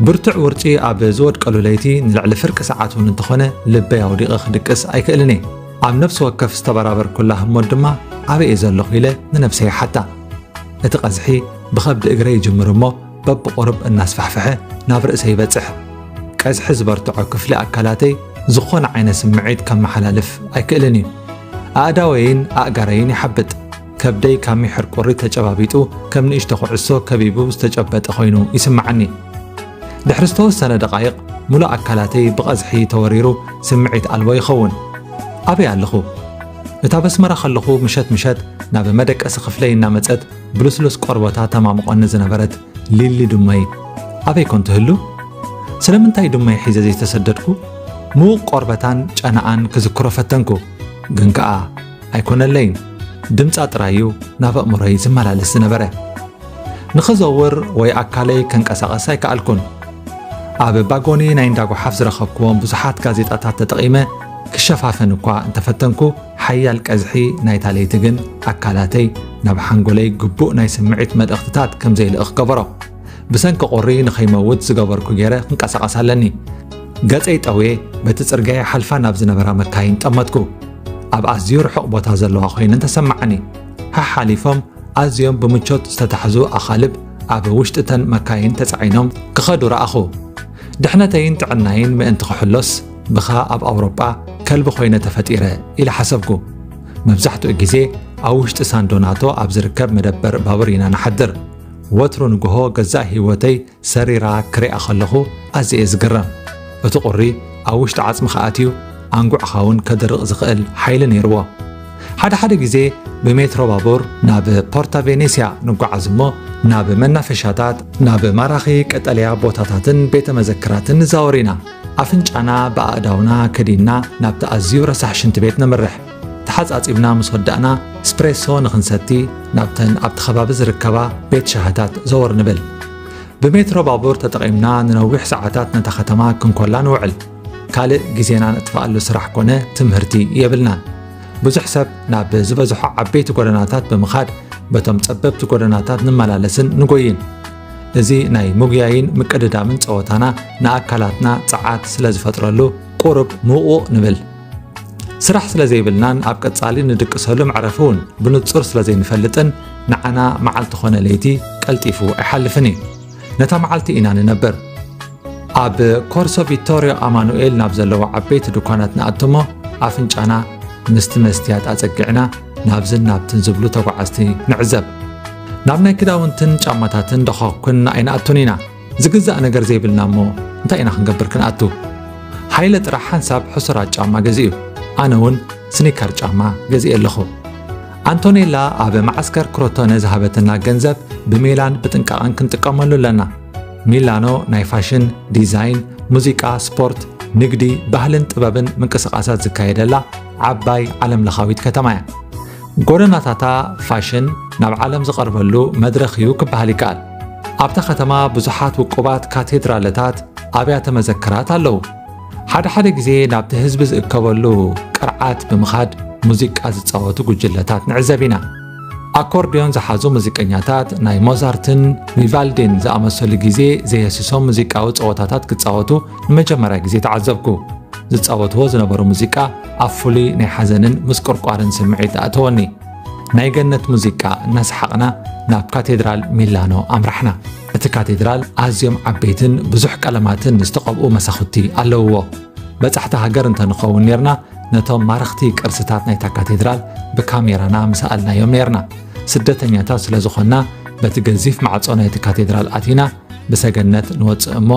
ብርቱዕ ውርጪ ኣብ ዝወድቀሉ ለይቲ ንልዕሊ ፍርቂ ሰዓት እውን እንተኾነ ልበይ ኣውዲቐ ክድቅስ ኣይክእልን እየ። ኣብ ነፍሲ ወከፍ ዝተበራበርኩላ ህሞት ድማ ኣበይ እየ ዘለኹ ኢለ ንነብሰይ ይሓታ። እቲ ቀዝሒ ብኸብዲ እግረይ ይጅምር እሞ በብቑሩብ እናስፋሕፍሐ ናብ ርእሰይ ይበጽሕ። ቀዝሒ ዝበርትዖ ክፍሊ ኣካላተይ ዝኾነ ዓይነት ስምዒት ከመሓላልፍ ኣይክእልን እዩ። ኣእዳወይን ኣእጋረይን ይሓብጥ። ከብደይ ካብ ሚሕር ቁሪ ተጨባቢጡ ከም ንእሽቶ ኩዕሶ ከቢቡ ዝተጨበጠ ኮይኑ ይስምዓኒ። ድሕሪ ዝተወሰነ ደቓይቕ፣ ሙሉእ ኣካላተይ ብቐዝሒ ተወሪሩ ስምዒት ኣልቦ ይኸውን። ኣበይ ኣለኹ? እታ በስመራ ከለኹ ምሸት ምሸት ናብ መደቀሲ ክፍለይ እናመጸት ብልስሉስ ቆርበታ ተማምቖኒ ዝነበረት ሊሊ ድመይ ኣበይ ኮን ትህሉ? ስለምንታይ ድመይ ሒዘ ዘይተሰደድኩ? ምዉቕ ቆርበታን ጨናኣን ክዝክሮ ፈተንኩ፣ ግን ከኣ ኣይኮነለይን። ድምጻ ጥራይ እዩ ናብ ኣእምሮይ ዝመላለስ ዝነበረ። ንኽዘውር ወይ ኣካለይ ከንቀሳቐስ ኣይከኣልኩን። ኣብ ባጎኒ ናይ እንዳ ጓሓፍ ዝረኸብክዎም ብዙሓት ጋዜጣታት ተጠቒመ ክሸፋፈን እኳ እንተፈተንኩ፣ ሓያል ቀዝሒ ናይታ ለይቲ ግን ኣካላተይ ናብ ሓንጎለይ ግቡእ ናይ ስምዒት መልእኽትታት ከም ዘይልእኽ ገበሮ። ብሰንኪ ቁሪ ንኸይመውት ዝገበርኩ ገይረ ክንቀሳቐስ ኣለኒ። ገጸይ ጠውየ በቲ ጽርግያ ይሓልፋ ናብ ዝነበራ መካይን ጠመትኩ። ኣብ ኣዝዩ ርሑቕ ቦታ ዘለዋ ኮይነን ተሰማዓኒ። ሓሓሊፎም ኣዝዮም ብምቾት ዝተታሕዙ ኣኻልብ ኣብ ውሽጢ እተን መካይን ተጻዒኖም ክኸዱ ረኣኹ። ድሕነተይን ጥዕናይን ምእንቲ ክሕሎስ፣ ብኻ ኣብ ኣውሮጳ ከልቢ ኮይነ ተፈጢረ ኢለ ሓሰብኩ። መብዛሕትኡ ግዜ ኣብ ውሽጢ ሳንዶናቶ ኣብ ዝርከብ መደበር ባቡር ኢና ንሓድር። ወትሩ ንግሆ ገዛእ ህይወተይ ሰሪራ ክሪኣ ከለኹ ኣዝየ እየ ዝግረም። እቲ ቁሪ ኣብ ውሽጢ ዓጽምኻ ኣትዩ ኣንጉዕኻ እውን ከድርቕ ዝኽእል ሓይሊ ነይርዎ። ሓደ ሓደ ግዜ ብሜትሮ ባቡር ናብ ፖርታ ቬኔስያ ንጓዓዝ እሞ ናብ መናፈሻታት፣ ናብ ማራኺ ቀጠልያ ቦታታትን ቤተ መዘክራትን ንዛወር ኢና። ኣፍንጫና ብኣእዳውና ከዲንና ናብቲ ኣዝዩ ረሳሕ ሽንቲ ቤት ነምርሕ። ተሓጻጺብና ምስ ወዳእና፣ ስፕሬሶ ንኽንሰቲ ናብተን ኣብቲ ከባቢ ዝርከባ ቤት ሻህታት ዘወር ንብል። ብሜትሮ ባቡር ተጠቒምና ንነዊሕ ሰዓታት ነታ ከተማ ክንኮላ ንውዕል። ካልእ ግዜና ነጥፍኣሉ ስራሕ ኮነ ትምህርቲ የብልናን። ብዙሕ ሰብ ናብ ዝበዝሖ ዓበይቲ ጎደናታት ብምኻድ በቶም ጸበብቲ ጎደናታት ንመላለስን ንጎይን። እዚ ናይ ምጉያይን ምቅድዳምን ጸወታና ንኣካላትና ጸዓት ስለ ዝፈጥረሉ ቁሩብ ምውቕ ንብል። ስራሕ ስለ ዘይብልናን ኣብ ቀጻሊ ንድቅሰሉ መዕረፊ እውን ብንጹር ስለ ዘይንፈልጥን ንዓና መዓልቲ ኾነ ለይቲ ቀልጢፉ ኣይሓልፍን እዩ። ነታ መዓልቲ ኢና ንነብር። ኣብ ኮርሶ ቪቶርዮ ኣማኑኤል ናብ ዘለዎ ዓበይቲ ድኳናት ንኣቱ እሞ ኣፍንጫና ምስቲ መስትያት ኣጸጊዕና ናብዝን ናብትን ዝብሉ ተጓዓዝቲ ንዕዘብ። ናብ ናይ ክዳውንትን ጫማታትን ደኾኽኩን ኣይንኣቱን ኢና። ዝግዛእ ነገር ዘይብልና እሞ እንታይ ኢና ክንገብር ክንኣቱ? ሃይለ ጥራሕ ሓንሳብ ሕሱራት ጫማ ገዚኡ። ኣነ እውን ስኒከር ጫማ ገዚኤ ኣለኹ። ኣንቶኔላ ኣብ መዓስከር ክሮቶነ ዝሃበትና ገንዘብ ብሜላን ብጥንቃቐን ክንጥቀመሉ ኣለና። ሚላኖ ናይ ፋሽን፣ ዲዛይን፣ ሙዚቃ፣ ስፖርት፣ ንግዲ፣ ባህልን ጥበብን ምንቅስቓሳት ዝካየደላ ዓባይ ዓለምለኻዊት ከተማ እያ። ጎደናታታ ፋሽን ናብ ዓለም ዝቐርበሉ መድረኽ እዩ ክበሃል ይከኣል። ኣብታ ከተማ ብዙሓት ውቁባት ካቴድራልታት፣ ኣብያተ መዘክራት ኣለዉ። ሓደ ሓደ ግዜ ናብቲ ህዝቢ ዝእከበሉ ቅርዓት ብምኻድ ሙዚቃ ዝጻወቱ ጉጅለታት ንዕዘብ ኢና። ኣኮርድዮን ዝሓዙ ሙዚቀኛታት ናይ ሞዛርትን ቪቫልዲን ዝኣመሰሉ ግዜ ዘየስሶም ሙዚቃዊ ጸወታታት ክጻወቱ ንመጀመርያ ግዜ ተዓዘብኩ። ዝጻወትዎ ዝነበሩ ሙዚቃ ኣብ ፍሉይ ናይ ሓዘንን ምስቁርቋርን ስምዒት ኣእተወኒ። ናይ ገነት ሙዚቃ እናሰሓቕና ናብ ካቴድራል ሚላኖ ኣምራሕና። እቲ ካቴድራል ኣዝዮም ዓበይትን ብዙሕ ቀለማትን ዝተቐብኡ መሳኹቲ ኣለውዎ። በጻሕቲ ሃገር እንተንኸውን ኔርና፣ ነቶም ማረኽቲ ቅርስታት ናይታ ካቴድራል ብካሜራና ምሰኣልናዮም ኔርና። ስደተኛታት ስለ ዝኾንና፣ በቲ ገዚፍ ማዕጾ ናይቲ ካቴድራል ኣቲና፣ ብሰገነት ንወጽእ እሞ፣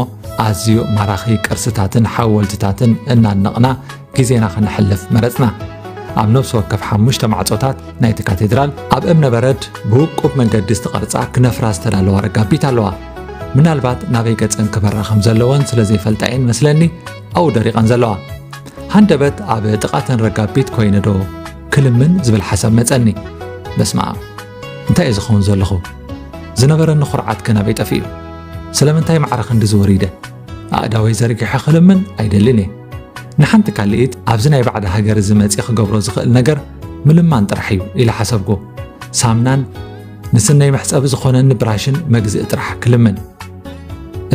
ኣዝዩ ማራኺ ቅርስታትን ሓወልትታትን እናድነቕና ግዜና ከነሕልፍ መረጽና። ኣብ ነፍሲ ወከፍ ሓሙሽተ ማዕጾታት ናይቲ ካቴድራል፣ ኣብ እምነ በረድ ብውቁብ መንገዲ ዝተቐርጻ ክነፍራ ዝተዳለዋ ረጋቢት ኣለዋ። ምናልባት ናበይ ገጸን ክበራ ከም ዘለወን ስለ ዘይፈልጣ እየን መስለኒ ኣብኡ ደሪቐን ዘለዋ። ሃንደበት ኣብ ጥቓተን ረጋቢት ኮይነ ዶ ክልምን ዝብል ሓሳብ መጸኒ። በስመ ኣብ፣ እንታይ እየ ዝኸውን ዘለኹ? ዝነበረኒ ኩርዓት ከ ናበይ ጠፊኡ? ስለምንታይ ማዕረ ክንድዚ ወሪደ? ኣእዳወይ ዘርጊሐ ክልምን ኣይደልን እየ። ንሓንቲ ካልኢት ኣብዚ ናይ ባዕዲ ሃገር እዚ መጺእ ክገብሮ ዝኽእል ነገር ምልማን ጥራሕ እዩ ኢለ ሓሰብኩ። ሳምናን ንስነይ መሕጸቢ ዝኾነኒ ብራሽን መግዝኢ ጥራሕ ክልምን።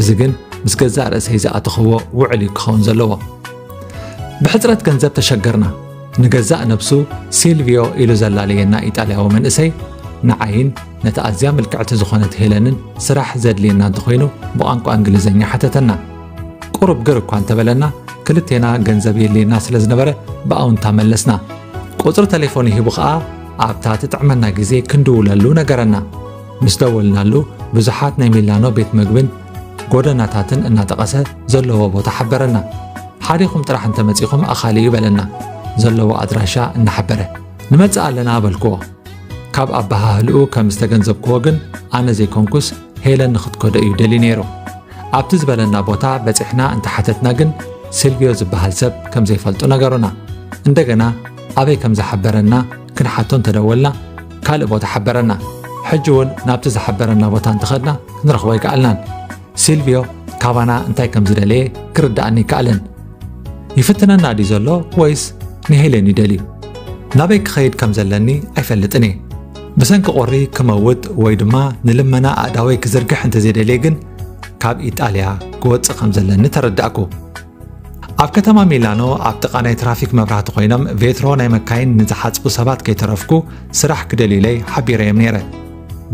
እዚ ግን ምስ ገዛእ ርእሰይ ዝኣተኽዎ ውዕል እዩ ክኸውን ዘለዎ። ብሕጽረት ገንዘብ ተሸገርና። ንገዛእ ነብሱ ሲልቪዮ ኢሉ ዘላለየና ኢጣልያዊ መንእሰይ ንዓይን ነቲ ኣዝያ ምልክዕቲ ዝኾነት ሄለንን ስራሕ ዘድልየና እንተኾይኑ ብቋንቋ እንግሊዝኛ ሓተተና። ቁሩብ ግር እኳ እንተበለና፣ ክልቴና ገንዘብ የድልየና ስለ ዝነበረ ብኣውንታ መለስና። ቁጽሪ ተሌፎኑ ሂቡ ኸኣ ኣብታ ትጥዕመና ግዜ ክንድውለሉ ነገረና። ምስ ደወልናሉ፣ ብዙሓት ናይ ሚላኖ ቤት መግብን ጎደናታትን እናጠቐሰ ዘለዎ ቦታ ሓበረና። ሓዲኹም ጥራሕ እንተመጺኹም ኣኻሊ እዩ በለና፣ ዘለዎ ኣድራሻ እናሓበረ። ንመጽእ ኣለና በልክዎ። ካብ ኣበሃህልኡ ከም ዝተገንዘብክዎ ግን፣ ኣነ ዘይኮንኩስ ሄለን ንኽትከዶ እዩ ደልዩ ነይሩ። ኣብቲ ዝበለና ቦታ በጺሕና እንተሓተትና ግን፣ ሲልቪዮ ዝበሃል ሰብ ከም ዘይፈልጡ ነገሩና። እንደገና ኣበይ ከም ዝሓበረና ክንሓቶ እንተደወልና፣ ካልእ ቦታ ሓበረና። ሕጂ እውን ናብቲ ዝሓበረና ቦታ እንተኸድና ክንረኽቦ ኣይከኣልናን። ሲልቪዮ ካባና እንታይ ከም ዝደለየ ክርድኣኒ ኣይከኣለን። ይፍትነና ድዩ ዘሎ ወይስ ንሄለን እዩ ደልዩ? ናበይ ክኸይድ ከም ዘለኒ ኣይፈልጥን እየ። ብሰንኪ ቁሪ ክመውት ወይ ድማ ንልመና ኣእዳወይ ክዝርግሕ እንተዘይደልየ ግን፣ ካብ ኢጣልያ ክወጽእ ከም ዘለኒ ተረዳእኩ። ኣብ ከተማ ሚላኖ ኣብ ጥቓ ናይ ትራፊክ መብራህቲ ኮይኖም ቬትሮ ናይ መካይን ንዝሓጽቡ ሰባት ከይተረፍኩ ስራሕ ክደልዩለይ ሓቢረዮም ነይረ።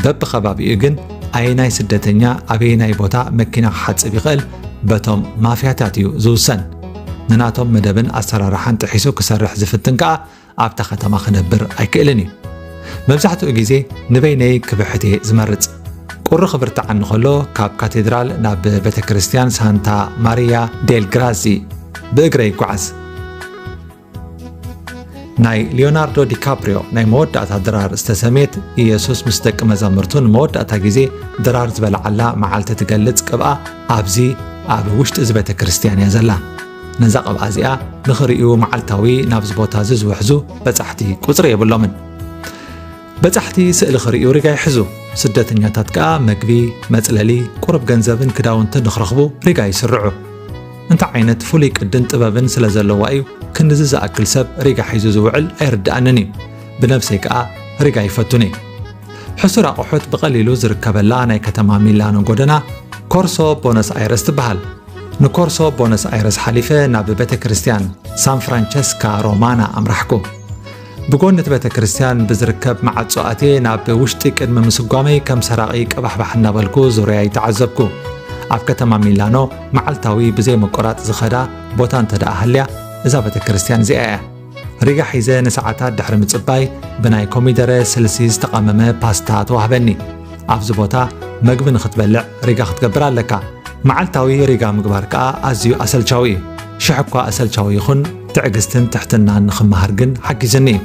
በብኸባቢኡ ግን ኣየናይ ስደተኛ ኣበየናይ ቦታ መኪና ክሓጽብ ይኽእል በቶም ማፍያታት እዩ ዝውሰን። ንናቶም መደብን ኣሰራርሓን ጥሒሱ ክሰርሕ ዝፍትን ከኣ ኣብታ ከተማ ክነብር ኣይክእልን እዩ። መብዛሕትኡ ግዜ ንበይነይ ክብሕት እየ ዝመርጽ። ቁሪ ክብርትዓ እንከሎ ካብ ካቴድራል ናብ ቤተ ክርስቲያን ሳንታ ማሪያ ዴል ግራዚ ብእግረ ይጓዓዝ። ናይ ሊዮናርዶ ዲካፕሪዮ ናይ መወዳእታ ድራር ዝተሰሜት ኢየሱስ ምስ ደቂ መዛሙርቱ ንመወዳእታ ግዜ ድራር ዝበልዓላ መዓልቲ ትገልጽ ቅብኣ ኣብዚ ኣብ ውሽጢ እዚ ቤተ ክርስቲያን እያ ዘላ። ነዛ ቅብኣ እዚኣ ንኽርእዩ መዓልታዊ ናብዚ ቦታ እዚ ዝውሕዙ በጻሕቲ ቁጽሪ የብሎምን። በጻሕቲ ስእሊ ክርእዩ ሪጋ ይሕዙ። ስደተኛታት ከኣ መግቢ፣ መጽለሊ፣ ቁሩብ ገንዘብን ክዳውንትን ንኽረኽቡ ሪጋ ይስርዑ። እንታይ ዓይነት ፍሉይ ቅድን ጥበብን ስለ ዘለዋ እዩ ክንድዚ ዝኣክል ሰብ ሪጋ ሒዙ ዝውዕል ኣይርድኣንን እዩ። ብነብሰይ ከኣ ሪጋ ይፈቱኒ። ሕሱር ኣቑሑት ብቐሊሉ ዝርከበላ ናይ ከተማ ሚላኖ ጎደና ኮርሶ ቦነስ ኣይረስ ትበሃል። ንኮርሶ ቦነስ ኣይረስ ሓሊፈ ናብ ቤተ ክርስቲያን ሳን ፍራንቸስካ ሮማና ኣምራሕኩ። ብጎኒ እቲ ቤተ ክርስቲያን ብዝርከብ መዓጾ ኣትየ ናብ ውሽጢ ቅድሚ ምስጓመይ ከም ሰራቒ ቀባሕባሕ እናበልኩ ዙርያይ ተዓዘብኩ። ኣብ ከተማ ሚላኖ መዓልታዊ ብዘይ ምቁራጽ ዝኸዳ ቦታ እንተ ደኣ ሃልያ እዛ ቤተ ክርስቲያን እዚኣ እያ። ሪጋ ሒዘ ንሰዓታት ድሕሪ ምጽባይ ብናይ ኮሚደረ ስልሲ ዝተቐመመ ፓስታ ተዋህበኒ። ኣብዚ ቦታ መግቢ ንኽትበልዕ ሪጋ ክትገብር ኣለካ። መዓልታዊ ሪጋ ምግባር ከኣ ኣዝዩ ኣሰልቻዊ እዩ። ሽሕ እኳ ኣሰልቻዊ ይኹን፣ ትዕግስትን ትሕትናን ንኽመሃር ግን ሓጊዝኒ እዩ።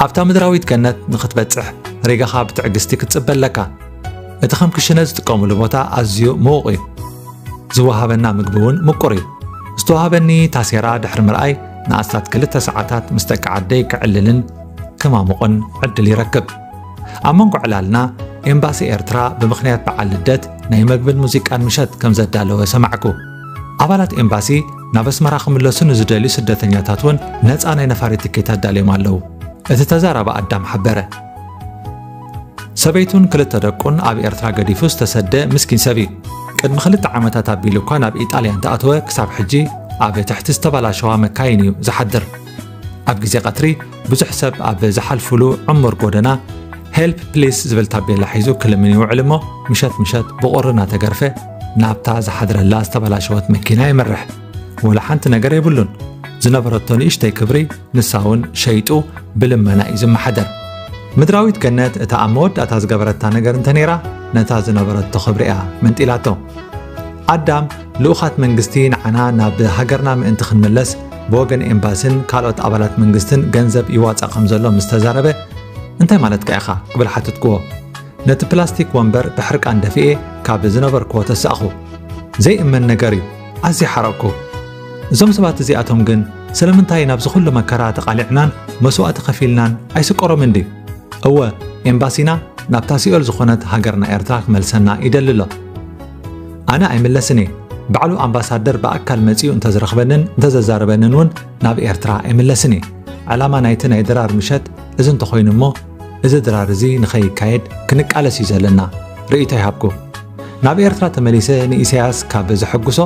ኣብታ ምድራዊት ገነት ንኽትበጽሕ ሪጋኻ ብትዕግስቲ ክትጽበ ኣለካ። እቲ ከም ክሽነ ዝጥቀሙሉ ቦታ ኣዝዩ ምዉቕ እዩ። ዝወሃበና ምግቢ እውን ምቁር እዩ። ዝተዋህበኒ ታሴራ ድሕሪ ምርኣይ ንኣስታት ክልተ ሰዓታት ምስ ደቂ ዓደይ ክዕልልን ክማሙቕን ዕድል ይረክብ። ኣብ መንጎ ዕላልና ኤምባሲ ኤርትራ ብምኽንያት በዓል ልደት ናይ መግብን ሙዚቃን ምሸት ከም ዘዳለወ ሰማዕኩ። ኣባላት ኤምባሲ ናብ ኣስመራ ክምለሱ ንዝደልዩ ስደተኛታት እውን ነጻ ናይ ነፋሪት ትኬት ኣዳልዮም ኣለዉ። እቲ ተዛራቢ ኣዳም ሓበረ። ሰበይቱን ክልተ ደቁን ኣብ ኤርትራ ገዲፉ ዝተሰደ ምስኪን ሰብ እዩ። ቅድሚ ክልተ ዓመታት ኣቢሉ እኳ ናብ ኢጣልያ እንተኣተወ ክሳብ ሕጂ ኣብ ትሕቲ ዝተበላሸዋ መካይን እዩ ዝሓድር። ኣብ ግዜ ቀትሪ ብዙሕ ሰብ ኣብ ዝሓልፉሉ ዕሙር ጎደና ሄልፕ ፕሊስ ዝብል ታቤላ ሒዙ ክልምን ይውዕል እሞ ምሸት ምሸት ብቑሪ እናተገርፈ ናብታ ዝሓድረላ ዝተበላሸወት መኪና የምርሕ። ወላ ሓንቲ ነገር የብሉን። ዝነበረቶ ንእሽተይ ክብሪ ንሳ እውን ሸይጡ ብልመና እዩ ዝመሓደር። ምድራዊት ገነት እታ ኣብ መወዳእታ ዝገበረታ ነገር እንተ ነይራ ነታ ዝነበረቶ ክብሪ እያ መንጢላቶ። ኣዳም ልኡኻት መንግስቲ ንዓና ናብ ሃገርና ምእንቲ ክንምለስ ብወገን ኤምባስን ካልኦት ኣባላት መንግስትን ገንዘብ ይዋጻእ ከም ዘሎ ምስ ተዛረበ፣ "እንታይ ማለትካ ኢኻ?" ክብል ሓተትክዎ። ነቲ ፕላስቲክ ወንበር ብሕርቃን ደፊኤ ካብ ዝነበርክዎ ተሳእኹ። ዘይእመን ነገር እዩ። ኣዝየ ሓረቕኩ። እዞም ሰባት እዚኣቶም ግን ስለምንታይ ናብዚ ኩሉ መከራ ተቓሊዕናን መስዋእቲ ከፊልናን ኣይስቆሮምን ድዩ? እወ፣ ኤምባሲና ናብታ ሲኦል ዝኾነት ሃገርና ኤርትራ ክመልሰና ይደሊ ኣሎ። ኣነ ኣይምለስን እየ። ባዕሉ ኣምባሳደር ብኣካል መጺኡ እንተዝረኽበንን እንተዘዛረበንን እውን ናብ ኤርትራ ኣይምለስን እየ። ዕላማ ናይቲ ናይ ድራር ምሸት እዚ እንተኾይኑ እሞ፣ እዚ ድራር እዚ ንኸይካየድ ክንቃለስ እዩ ዘለና። ርእይቶ ይሃብኩ። ናብ ኤርትራ ተመሊሰ ንኢሳያስ ካብ ዘሐጉሶ፣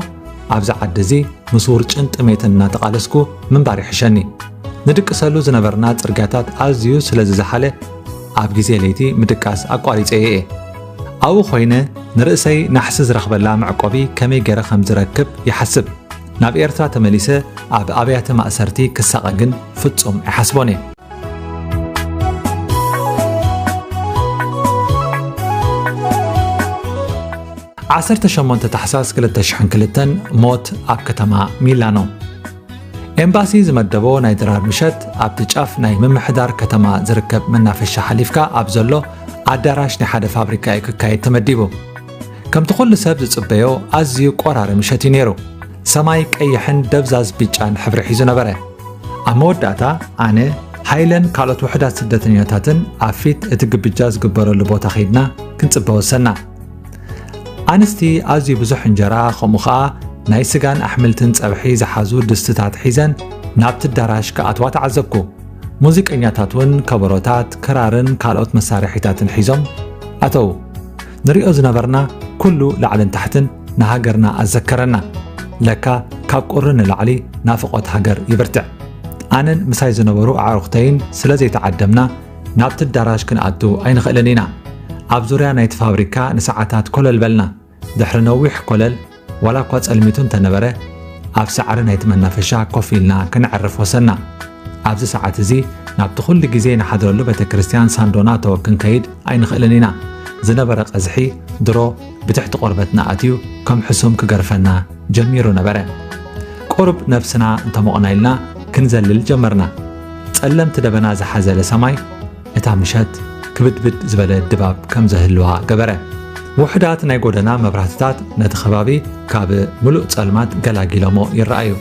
ኣብዚ ዓዲ እዚ ምስ ውርጭን ጥሜትን እናተቓለስኩ ምንባር ይሕሸኒ። ንድቅሰሉ ዝነበርና ጽርግያታት ኣዝዩ ስለ ዝዘሓለ፣ ኣብ ግዜ ለይቲ ምድቃስ ኣቋሪጸዮ እየ። ኣብኡ ኮይነ ንርእሰይ ናሕሲ ዝረኽበላ መዕቆቢ ከመይ ገይረ ከም ዝረክብ ይሓስብ። ናብ ኤርትራ ተመሊሰ ኣብ ኣብያተ ማእሰርቲ ክሳቐ ግን ፍጹም ኣይሓስቦን እየ። ዓሰርተ ሸሞንተ ታሕሳስ ክልተ ሽሕን ክልተን፣ ሞት ኣብ ከተማ ሚላኖ። ኤምባሲ ዝመደቦ ናይ ድራር ምሸት ኣብቲ ጫፍ ናይ ምምሕዳር ከተማ ዝርከብ መናፈሻ ሓሊፍካ ኣብ ዘሎ ኣዳራሽ ናይ ሓደ ፋብሪካ እዩ ክካየድ ተመዲቡ። ከምቲ ኩሉ ሰብ ዝጽበዮ፣ ኣዝዩ ቆራሪ ምሸት እዩ ነይሩ። ሰማይ ቀይሕን ደብዛዝ ብጫን ሕብሪ ሒዙ ነበረ። ኣብ መወዳእታ፣ ኣነ፣ ሃይለን ካልኦት ውሑዳት ስደተኛታትን ኣብ ፊት እቲ ግብጃ ዝግበረሉ ቦታ ኸይድና ክንጽበ ወሰና። ኣንስቲ ኣዝዩ ብዙሕ እንጀራ፣ ከምኡ ኸኣ ናይ ስጋን ኣሕምልትን ጸብሒ ዝሓዙ ድስትታት ሒዘን ናብቲ ኣዳራሽ ክኣትዋ ተዓዘብኩ። ሙዚቀኛታት እውን ከበሮታት፣ ክራርን ካልኦት መሳርሒታትን ሒዞም ኣተዉ። ንሪኦ ዝነበርና ኩሉ ላዕልን ታሕትን ንሃገርና ኣዘከረና። ለካ ካብ ቁሪ ንላዕሊ ናፍቖት ሃገር ይብርትዕ። ኣነን ምሳይ ዝነበሩ ኣዕሩኽተይን ስለ ዘይተዓደምና፣ ናብቲ ኣዳራሽ ክንኣቱ ኣይንኽእልን ኢና። ኣብ ዙርያ ናይቲ ፋብሪካ ንሰዓታት ኮለል በልና። ድሕሪ ነዊሕ ኮለል፣ ዋላ እኳ ጸልሚቱ እንተነበረ፣ ኣብ ሳዕሪ ናይቲ መናፈሻ ኮፍ ኢልና ከነዕርፍ ወሰና። ኣብዚ ሰዓት እዚ፣ ናብቲ ኩሉ ግዜ ንሓድረሉ ቤተ ክርስቲያን ሳን ዶናቶ ክንከይድ ኣይንኽእልን ኢና። ዝነበረ ቀዝሒ ድሮ ብትሕቲ ቆርበትና ኣትዩ ከም ሕሱም ክገርፈና ጀሚሩ ነበረ። ቁሩብ ነፍስና እንተሞቕና ኢልና ክንዘልል ጀመርና። ጸለምቲ ደበና ዝሓዘለ ሰማይ እታ ምሸት ክብድብድ ዝበለ ድባብ ከም ዘህልዋ ገበረ። ውሑዳት ናይ ጎደና መብራህትታት ነቲ ከባቢ ካብ ምሉእ ጸልማት ገላጊሎሞ ይረኣዩ።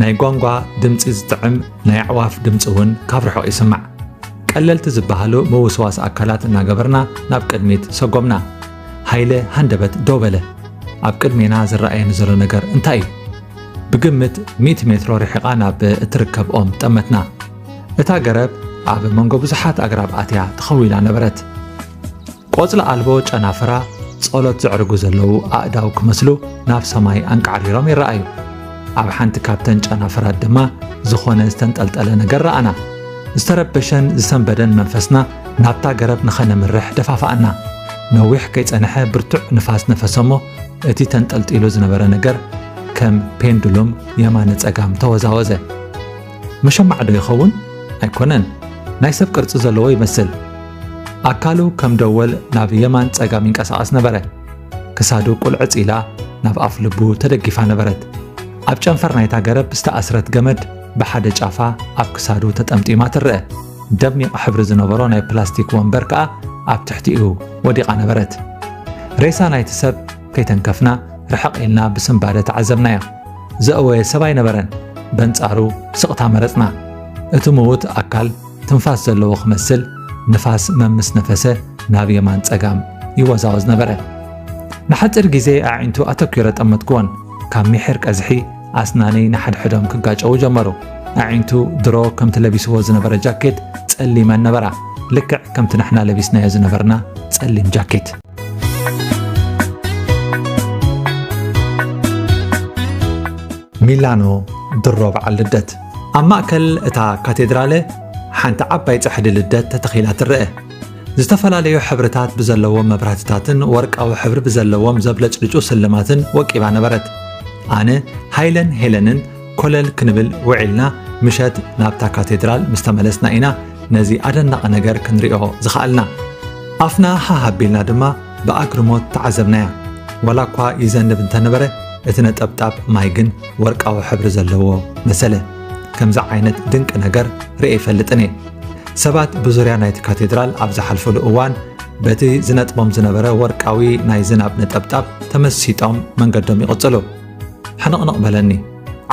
ናይ ጓንጓ ድምጺ ዝጥዕም ናይ ኣዕዋፍ ድምጺ እውን ካብ ርሑቕ ይስማዕ። ቀለልቲ ዝበሃሉ ምውስዋስ ኣካላት እናገበርና ናብ ቅድሚት ሰጎምና። ሃይለ ሃንደበት ደው በለ። ኣብ ቅድሜና ዝረኣየኒ ዘሎ ነገር እንታይ እዩ? ብግምት ሚእቲ ሜትሮ ርሒቓ ናብ እትርከብ ኦም ጠመትና። እታ ገረብ ኣብ መንጎ ብዙሓት ኣግራብ ኣትያ ተኸዊላ ነበረት። ቆጽሊ ኣልቦ ጨናፍራ ጸሎት ዘዕርጉ ዘለዉ ኣእዳው ክመስሉ ናብ ሰማይ ኣንቃዕሪሮም ይረኣዩ። ኣብ ሓንቲ ካብተን ጨናፍራት ድማ ዝኾነ ዝተንጠልጠለ ነገር ረኣና። ዝተረበሸን ዝሰንበደን መንፈስና ናብታ ገረብ ንኸነምርሕ ደፋፍኣና። ነዊሕ ከይጸንሐ ብርቱዕ ንፋስ ነፈሰ እሞ እቲ ተንጠልጢሉ ዝነበረ ነገር ከም ፔንዱሉም የማነ ጸጋም ተወዛወዘ። መሸማዕ ዶ ይኸውን? ኣይኮነን። ናይ ሰብ ቅርጺ ዘለዎ ይመስል። ኣካሉ ከም ደወል ናብ የማን ጸጋም ይንቀሳቐስ ነበረ። ክሳዱ ቁልዕጽ ኢላ ናብ ኣፍ ልቡ ተደጊፋ ነበረት። ኣብ ጨንፈር ናይታ ገረብ ዝተኣስረት ገመድ ብሓደ ጫፋ ኣብ ክሳዱ ተጠምጢማ ትረአ። ደሚቕ ሕብሪ ዝነበሮ ናይ ፕላስቲክ ወንበር ከኣ ኣብ ትሕቲኡ ወዲቓ ነበረት። ሬሳ ናይቲ ሰብ ከይተንከፍና ርሕቕ ኢልና ብስንባደ ተዓዘብናዮ። ዘእወየ ሰብ ኣይነበረን። በንጻሩ ስቕታ መረጽና። እቲ ምዉት ኣካል ትንፋስ ዘለዎ ክመስል፣ ንፋስ መምስ ነፈሰ ናብ የማን ጸጋም ይወዛወዝ ነበረ። ንሓጺር ግዜ ኣዒንቱ ኣተኲረ ጠመትክወን። ካብ ሚሒር ቀዝሒ ኣስናነይ ንሓድሕዶም ክጋጨዉ ጀመሩ። ኣዒንቱ ድሮ ከምቲ ለቢስዎ ዝነበረ ጃኬት ጸሊመን ነበራ። ልክዕ ከምቲ ንሕና ለቢስናዮ ዝነበርና ጸሊም ጃኬት። ሚላኖ ድሮ በዓል ልደት። ኣብ ማእከል እታ ካቴድራለ ሓንቲ ዓባይ ጽሕዲ ልደት ተተኺላ ትረአ። ዝተፈላለዩ ሕብርታት ብዘለዎም መብራህትታትን ወርቃዊ ሕብሪ ብዘለዎም ዘብለጭልጩ ስልማትን ወቂባ ነበረት። ኣነ፣ ሃይለን ሄለንን ኮለል ክንብል ውዒልና፣ ምሸት ናብታ ካቴድራል ምስ ተመለስና ኢና ነዚ ኣደናቒ ነገር ክንሪኦ ዝኸኣልና። ኣፍና ሃህ ኣቢልና ድማ ብኣግርሞት ተዓዘብናያ። ዋላ እኳ ይዘንብ እንተነበረ፣ እቲ ነጠብጣብ ማይ ግን ወርቃዊ ሕብሪ ዘለዎ መሰለ። ከምዚ ዓይነት ድንቂ ነገር ርእየ ኣይፈልጥን እየ። ሰባት ብዙርያ ናይቲ ካቴድራል ኣብ ዝሓልፍሉ እዋን፣ በቲ ዝነጥቦም ዝነበረ ወርቃዊ ናይ ዝናብ ነጠብጣብ ተመሲጦም መንገዶም ይቕጽሉ። ሕንቕንቕ በለኒ።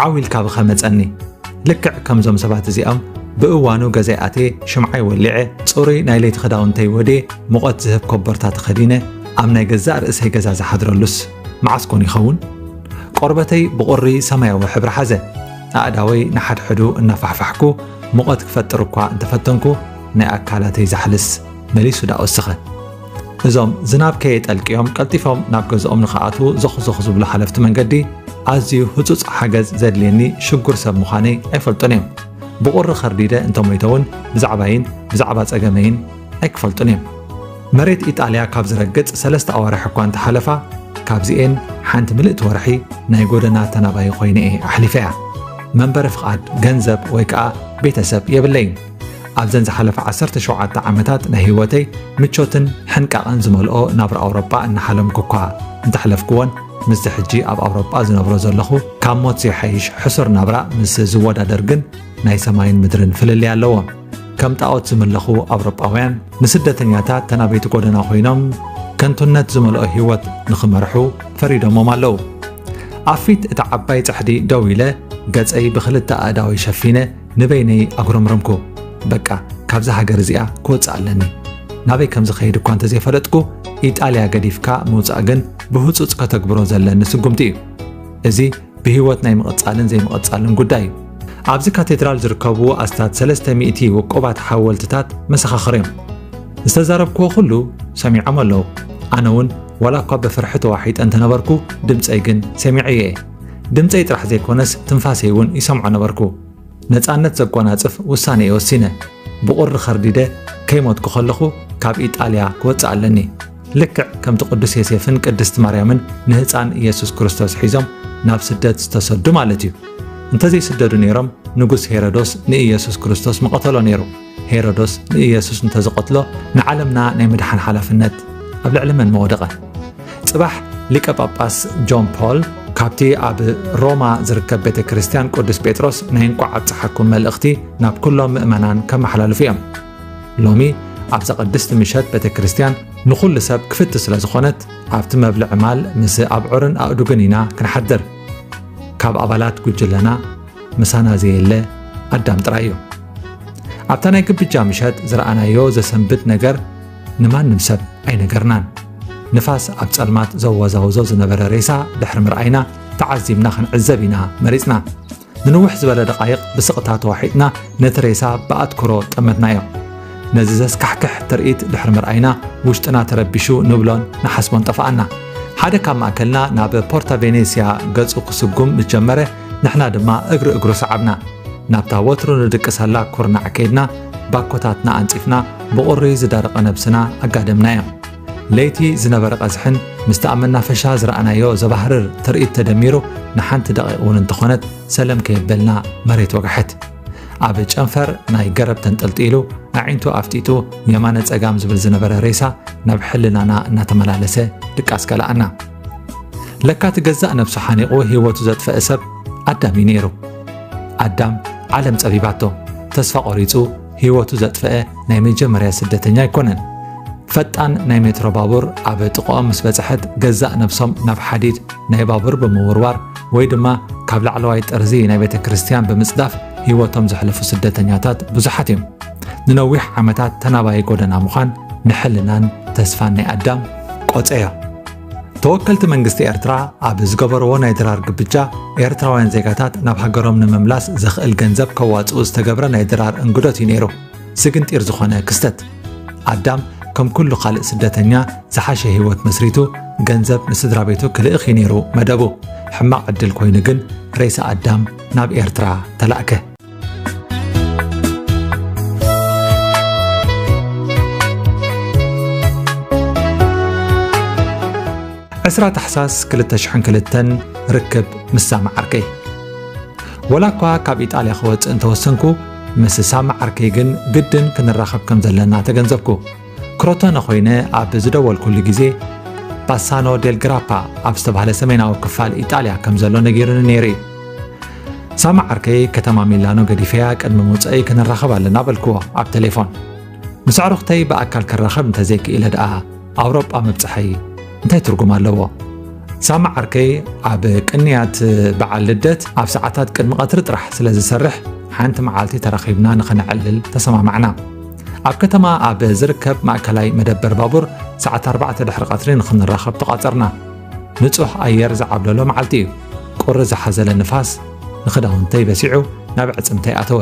ዓው ኢልካ ብኸ መጸኒ። ልክዕ ከምዞም ሰባት እዚኦም፣ ብእዋኑ ገዛይ ኣትየ ሽምዓይ ወሊዐ፣ ጽሩይ ናይ ለይቲ ክዳውንተይ ወድየ፣ ሙቐት ዝህብ ኮቦርታ ተኸዲነ፣ ኣብ ናይ ገዛእ ርእሰይ ገዛ ዝሓድረሉስ መዓስ ኮን ይኸውን? ቆርበተይ ብቑሪ ሰማያዊ ሕብሪ ሓዘ። ኣእዳወይ ንሓድሕዱ እናፋሕፋሕኩ፣ ሙቐት ክፈጥር እኳ እንተፈተንኩ፣ ናይ ኣካላተይ ዛሕልስ መሊሱ ደኣ ወሰኸ። እዞም ዝናብ ከየጠልቅዮም ቀልጢፎም ናብ ገዝኦም ንኽኣትዉ ዞኽ ዞኽ ዝብሉ ሓለፍቲ መንገዲ፣ ኣዝዩ ህጹጽ ሓገዝ ዘድልየኒ ሽጉር ሰብ ምዃነይ ኣይፈልጡን እዮም። ብቑሪ ከርዲደ እንተሞይተ እውን ብዛዕባይን ብዛዕባ ጸገመይን ኣይክፈልጡን እዮም። መሬት ኢጣልያ ካብ ዝረግጽ ሰለስተ ኣዋርሕ እኳ እንተሓለፋ፣ ካብዚኤን ሓንቲ ምልእቲ ወርሒ ናይ ጎደና ተናባዪ ኮይነ እየ ኣሕሊፈያ። መንበሪ ፍቓድ፣ ገንዘብ ወይ ከኣ ቤተሰብ የብለይን። ኣብዘን ዝሓለፋ ዓሰርተ ሸውዓተ ዓመታት ናይ ህይወተይ ምቾትን ሕንቃቐን ዝመልኦ ናብራ ኣውሮጳ እናሓለምኩ እኳ እንተሕለፍክዎን ምስዚ ሕጂ ኣብ ኣውሮጳ ዝነብሮ ዘለኹ ካብ ሞት ዘይሓይሽ ሕሱር ናብራ ምስ ዝወዳደር ግን ናይ ሰማይን ምድርን ፍልልይ ኣለዎም። ከም ጣዖት ዝምለኹ ኣውሮጳውያን ንስደተኛታት ተናበይቲ ጎደና ኮይኖም ከንቱነት ዝመልኦ ህይወት ንኽመርሑ ፈሪዶሞም ኣለዉ። ኣብ ፊት እታ ዓባይ ጻሕዲ ደው ኢለ ገጸይ ብኽልተ ኣእዳወይ ሸፊነ ንበይነይ ኣጉረምረምኩ። በቃ ካብዛ ሃገር እዚኣ ክወጽእ ኣለኒ። ናበይ ከም ዝኸይድ እኳ እንተዘይፈለጥኩ፣ ኢጣልያ ገዲፍካ ምውጻእ ግን ብህጹጽ ከተግብሮ ዘለኒ ስጉምቲ እዩ። እዚ ብህይወት ናይ ምቕጻልን ዘይምቕጻልን ጉዳይ እዩ። ኣብዚ ካቴድራል ዝርከቡ ኣስታት ሰለስተ ሚእቲ ውቁባት ሓወልትታት መሰኻኽር እዮም። ዝተዛረብክዎ ኩሉ ሰሚዖም ኣለዉ። ኣነ እውን ዋላ እኳ ብፍርሒ ተዋሒጠ እንተነበርኩ፣ ድምጸይ ግን ሰሚዐዮ እየ። ድምጸይ ጥራሕ ዘይኮነስ ትንፋሰይ እውን ይሰምዖ ነበርኩ። ነጻነት ዘጓናጽፍ ውሳነ እየ ወሲነ። ብቑሪ ኸርዲደ ከይሞትኩ ከለኹ ካብ ኢጣልያ ክወጽእ ኣለኒ። ልክዕ ከምቲ ቅዱስ ዮሴፍን ቅድስቲ ማርያምን ንህፃን ኢየሱስ ክርስቶስ ሒዞም ናብ ስደት ዝተሰዱ ማለት እዩ። እንተዘይስደዱ ነይሮም ንጉስ ሄሮዶስ ንኢየሱስ ክርስቶስ ምቐተሎ ነይሩ። ሄሮዶስ ንኢየሱስ እንተዝቐትሎ ንዓለምና ናይ ምድሓን ሓላፍነት ኣብ ልዕሊ መን ምወደቐ? ጽባሕ ሊቀ ጳጳስ ጆን ፖል ካብቲ ኣብ ሮማ ዝርከብ ቤተ ክርስቲያን ቅዱስ ጴጥሮስ ናይ እንቋዕ ኣብጽሓኩም መልእኽቲ ናብ ኩሎም ምእመናን ከመሓላልፉ እዮም። ሎሚ ኣብዛ ቅድስቲ ምሸት ቤተ ክርስቲያን ንኹሉ ሰብ ክፍቲ ስለ ዝኾነት ኣብቲ መብልዒ ማል ምስ ኣብዑርን ኣእዱግን ኢና ክንሓድር። ካብ ኣባላት ጉጅለና ምሳና ዘየለ ኣዳም ጥራይ እዩ። ኣብታ ናይ ግብጃ ምሸት ዝረኣናዮ ዘሰንብድ ነገር ንማንም ሰብ ኣይነገርናን። ንፋስ ኣብ ጸልማት ዘወዛውዞ ዝነበረ ሬሳ ድሕሪ ምርኣይና ተዓዚብና ክንዕዘብ ኢና መሪጽና። ንንውሕ ዝበለ ደቓይቕ ብስቕታ ተዋሒጥና ነቲ ሬሳ ብኣትኩሮ ጠመትናዮ። ነዚ ዘስካሕክሕ ትርኢት ድሕሪ ምርኣይና ውሽጥና ተረቢሹ ንብሎን ንሓስቦን ጠፍኣና። ሓደ ካብ ማእከልና ናብ ፖርታ ቬኔስያ ገጹ ክስጉም ምስ ጀመረ ንሕና ድማ እግሪ እግሩ ሰዓብና። ናብታ ወትሩ ንድቅሰላ ኩርናዕ ከይድና ባኮታትና ኣንጺፍና ብቑሪ ዝደረቐ ነብስና ኣጋደምናዮ። ለይቲ ዝነበረ ቀዝሕን ምስቲ ኣብ መናፈሻ ዝረኣናዮ ዘባህርር ትርኢት ተደሚሩ ንሓንቲ ደቂቕ እውን እንተኾነት ሰለም ከየበልና መሬት ወግሐት። ኣብ ጨንፈር ናይ ገረብ ተንጠልጢሉ ኣዒንቱ ኣፍጢጡ የማነ ጸጋም ዝብል ዝነበረ ሬሳ ናብ ሕልናና እናተመላለሰ ድቃስ ከለኣና። ለካ እቲ ገዛእ ነብሱ ሓኒቑ ህይወቱ ዘጥፈአ ሰብ ኣዳም እዩ ነይሩ። ኣዳም ዓለም ጸቢባቶ፣ ተስፋ ቆሪጹ ህይወቱ ዘጥፈአ ናይ መጀመርያ ስደተኛ ኣይኮነን። ፈጣን ናይ ሜትሮ ባቡር ኣብ ጥቕኦም ምስ በጽሐት ገዛእ ነብሶም ናብ ሓዲድ ናይ ባቡር ብምውርዋር ወይ ድማ ካብ ላዕለዋይ ጠርዚ ናይ ቤተ ክርስቲያን ብምጽዳፍ ህይወቶም ዘሕለፉ ስደተኛታት ብዙሓት እዮም። ንነዊሕ ዓመታት ተናባዪ ጎደና ምዃን ንሕልናን ተስፋን ናይ ኣዳም ቆጸዮ። ተወከልቲ መንግስቲ ኤርትራ ኣብ ዝገበርዎ ናይ ድራር ግብጃ ኤርትራውያን ዜጋታት ናብ ሃገሮም ንምምላስ ዘኽእል ገንዘብ ከዋጽኡ ዝተገብረ ናይ ድራር እንግዶት እዩ ነይሩ። ስግንጢር ዝኾነ ክስተት። ኣዳም ከም ኩሉ ካልእ ስደተኛ ዝሓሸ ህይወት መስሪቱ ገንዘብ ንስድራ ቤቱ ክልእኽ እዩ ነይሩ መደቡ። ሕማቕ ዕድል ኮይኑ ግን ሬሳ ኣዳም ናብ ኤርትራ ተላእከ። ዕስራ ታሕሳስ ክልተ ሽሕን ክልተን ርክብ ምስ ሳሚ ዓርከይ። ወላ እኳ ካብ ኢጣልያ ክወጽእ እንተወሰንኩ፣ ምስ ሳሚ ዓርከይ ግን ግድን ክንራኸብ ከም ዘለና ተገንዘብኩ። ክሮቶነ ኮይነ ኣብ ዝደወልኩሉ ግዜ፣ ባሳኖ ዴል ግራፓ ኣብ ዝተባህለ ሰሜናዊ ክፋል ኢጣልያ ከም ዘሎ ነጊሩኒ ነይሩ እዩ። ሳሚ ዓርከይ፣ ከተማ ሚላኖ ገዲፈያ ቅድሚ ምውጸእይ ክንራኸብ ኣለና በልክዎ ኣብ ቴሌፎን። ምስ ኣዕሩኽተይ ብኣካል ክራኸብ እንተዘይክኢለ ደኣ ኣውሮጳ ምብጽሐይ እንታይ ትርጉም ኣለዎ? ሳሚ ዓርከይ ኣብ ቅንያት በዓል ልደት ኣብ ሰዓታት ቅድሚ ቀትሪ ጥራሕ ስለ ዝሰርሕ፣ ሓንቲ መዓልቲ ተራኺብና ንኸነዕልል ተሰማማዕና። ኣብ ከተማ ኣብ ዝርከብ ማእከላይ መደበር ባቡር ሰዓት ኣርባዕተ ድሕሪ ቀትሪ ንኽንራኸብ ተቋጸርና። ንጹህ ኣየር ዝዓብለሎ መዓልቲ እዩ። ቁሪ ዝሓዘለ ንፋስ ንኽዳውንተይ በሲዑ ናብ ኣዕጽምተይ ኣተወ።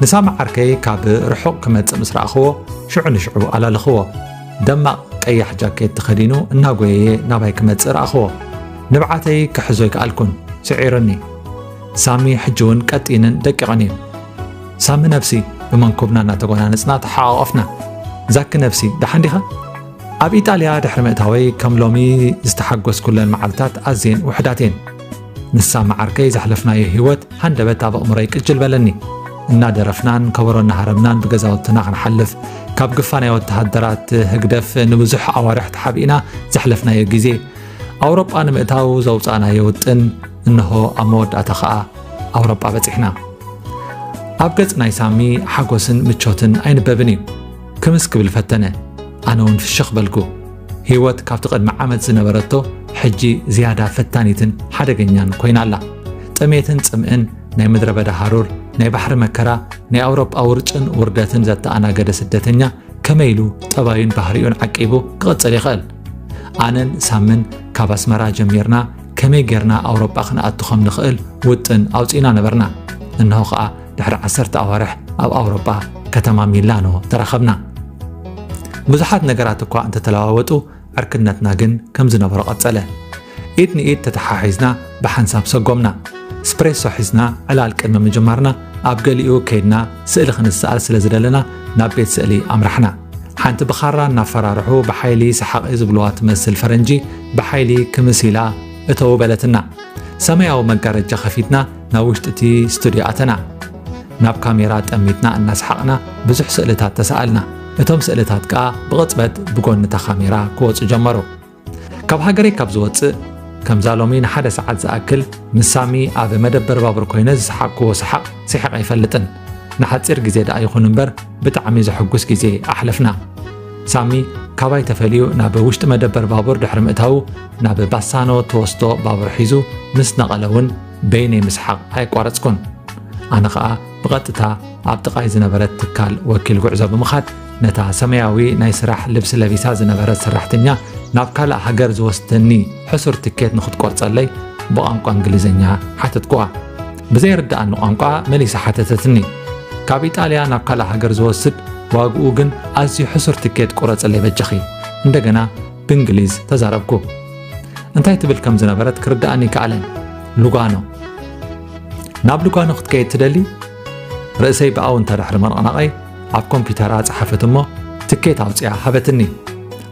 ንሳሚ ዓርከይ ካብ ርሑቕ ክመጽእ ምስ ረኣኽዎ፣ ሽዑ ንሽዑ ኣላልኽዎ። ደማቕ ቀያሕ ጃኬት ተኸዲኑ እናጎየየ ናባይ ክመጽእ ረኣኽዎ። ንብዓተይ ክሕዞ ኣይከኣልኩን፣ ስዒሩኒ። ሳሚ ሕጂ እውን ቀጢንን ደቂቕን እዩ። ሳሚ ነብሲ፣ ብመንኩብና እናተጎናነጽና ተሓቋቖፍና። ዛኪ ነብሲ፣ ደሓን ዲኻ? ኣብ ኢጣልያ ድሕሪ ምእታወይ ከም ሎሚ ዝተሓጎስኩለን መዓልታት ኣዝየን ውሑዳት እየን። ምስ ሳሚ ዓርከይ ዘሕለፍናዮ ህይወት ሃንደበት ኣብ ኣእምሮይ ቅጅል በለኒ። እናደረፍናን ከበሮ እናሃረምናን ብገዛውትና ክንሓልፍ፣ ካብ ግፋ ናይ ወተሃደራት ህግደፍ ንብዙሕ ኣዋርሕ ተሓቢእና ዘሕለፍናዮ ግዜ፣ ኣውሮጳ ንምእታው ዘውጻእናዮ ውጥን እንሆ ኣብ መወዳእታ ኸኣ ኣውሮጳ በጺሕና። ኣብ ገጽ ናይ ሳሚ ሓጎስን ምቾትን ኣይንበብን እዩ። ክምስ ክብል ፈተነ። ኣነ እውን ፍሽኽ በልኩ። ህይወት ካብቲ ቅድሚ ዓመት ዝነበረቶ ሕጂ ዝያዳ ፈታኒትን ሓደገኛን ኮይና ኣላ። ጥሜትን ጽምእን፣ ናይ ምድረ በዳ ሃሩር፣ ናይ ባሕሪ መከራ፣ ናይ ኣውሮጳ ውርጭን ውርደትን ዘተኣናገደ ስደተኛ ከመይ ኢሉ ጠባዩን ባህሪኡን ዓቂቡ ክቕጽል ይኽእል? ኣነን ሳምን ካብ ኣስመራ ጀሚርና ከመይ ጌርና ኣውሮጳ ክንኣቱ ከም ንኽእል ውጥን ኣውጺእና ነበርና። እንሆ ኸኣ ድሕሪ ዓሰርተ ኣዋርሕ ኣብ ኣውሮጳ ከተማ ሚላኖ ተራኸብና። ብዙሓት ነገራት እኳ እንተተለዋወጡ ዕርክነትና ግን ከም ዝነበሮ ቀጸለ። ኢድ ንኢድ ተተሓሒዝና ብሓንሳብ ሰጎምና። ስፕሬሶ ሒዝና ዕላል ቅድሚ ምጅማርና ኣብ ገሊኡ ከይድና ስእሊ ክንሰኣል ስለ ዝደለና ናብ ቤት ስእሊ ኣምራሕና። ሓንቲ ብኻራ እናፈራርሑ ብሓይሊ ሰሓቒ ዝብልዋ ትመስል ፈረንጂ ብሓይሊ ክምስ ኢላ እተው በለትና። ሰማያዊ መጋረጃ ከፊትና ናብ ውሽጢ እቲ ስቱድዮ ኣተና። ናብ ካሜራ ጠሚትና እናሰሓቕና ብዙሕ ስእልታት ተሰኣልና። እቶም ስእልታት ከኣ ብቕጽበት ብጎኒ እታ ካሜራ ክወጹ ጀመሩ። ካብ ሃገረይ ካብ ዝወጽእ፣ ከምዛ ሎሚ ንሓደ ሰዓት ዝኣክል ምስ ሳሚ ኣብ መደበር ባቡር ኮይነ ዝሰሓቕክዎ ሰሓቕ ስሒቐ ኣይፈልጥን። ንሓጺር ግዜ ደኣ ይኹን እምበር ብጣዕሚ ዘሐጉስ ግዜ ኣሕለፍና። ሳሚ ካባይ ተፈልዩ ናብ ውሽጢ መደበር ባቡር ድሕሪ ምእታዉ፣ ናብ ባሳኖ ትወስዶ ባቡር ሒዙ ምስ ነቐለ እውን በይነይ ምስሓቕ ኣየቋረጽኩን። ኣነ ኸኣ ብቐጥታ ኣብ ጥቓይ ዝነበረት ትካል ወኪል ጉዕዞ ብምኻድ፣ ነታ ሰማያዊ ናይ ስራሕ ልብሲ ለቢሳ ዝነበረት ሰራሕተኛ ናብ ካልእ ሃገር ዝወስደኒ ሕሱር ትኬት ንኽትቆርጸለይ ብቋንቋ እንግሊዝኛ ሓተትኩዋ። ብዘይርድኣኒ ቋንቋ መሊሳ ሓተተትኒ። ካብ ኢጣልያ ናብ ካልእ ሃገር ዝወስድ ዋግኡ ግን ኣዝዩ ሕሱር ትኬት ቁረጽለይ በጃኺ። እንደገና ብእንግሊዝ ተዛረብኩ። እንታይ ትብል ከም ዝነበረት ክርድኣኒ ከኣለን። ሉጋኖ። ናብ ሉጋኖ ክትከይድ ትደሊ? ርእሰይ ብኣውንታ ድሕሪ ምንቕናቐይ ኣብ ኮምፒውተራ ጸሓፈት እሞ ትኬት ኣውጺኣ ሃበትኒ።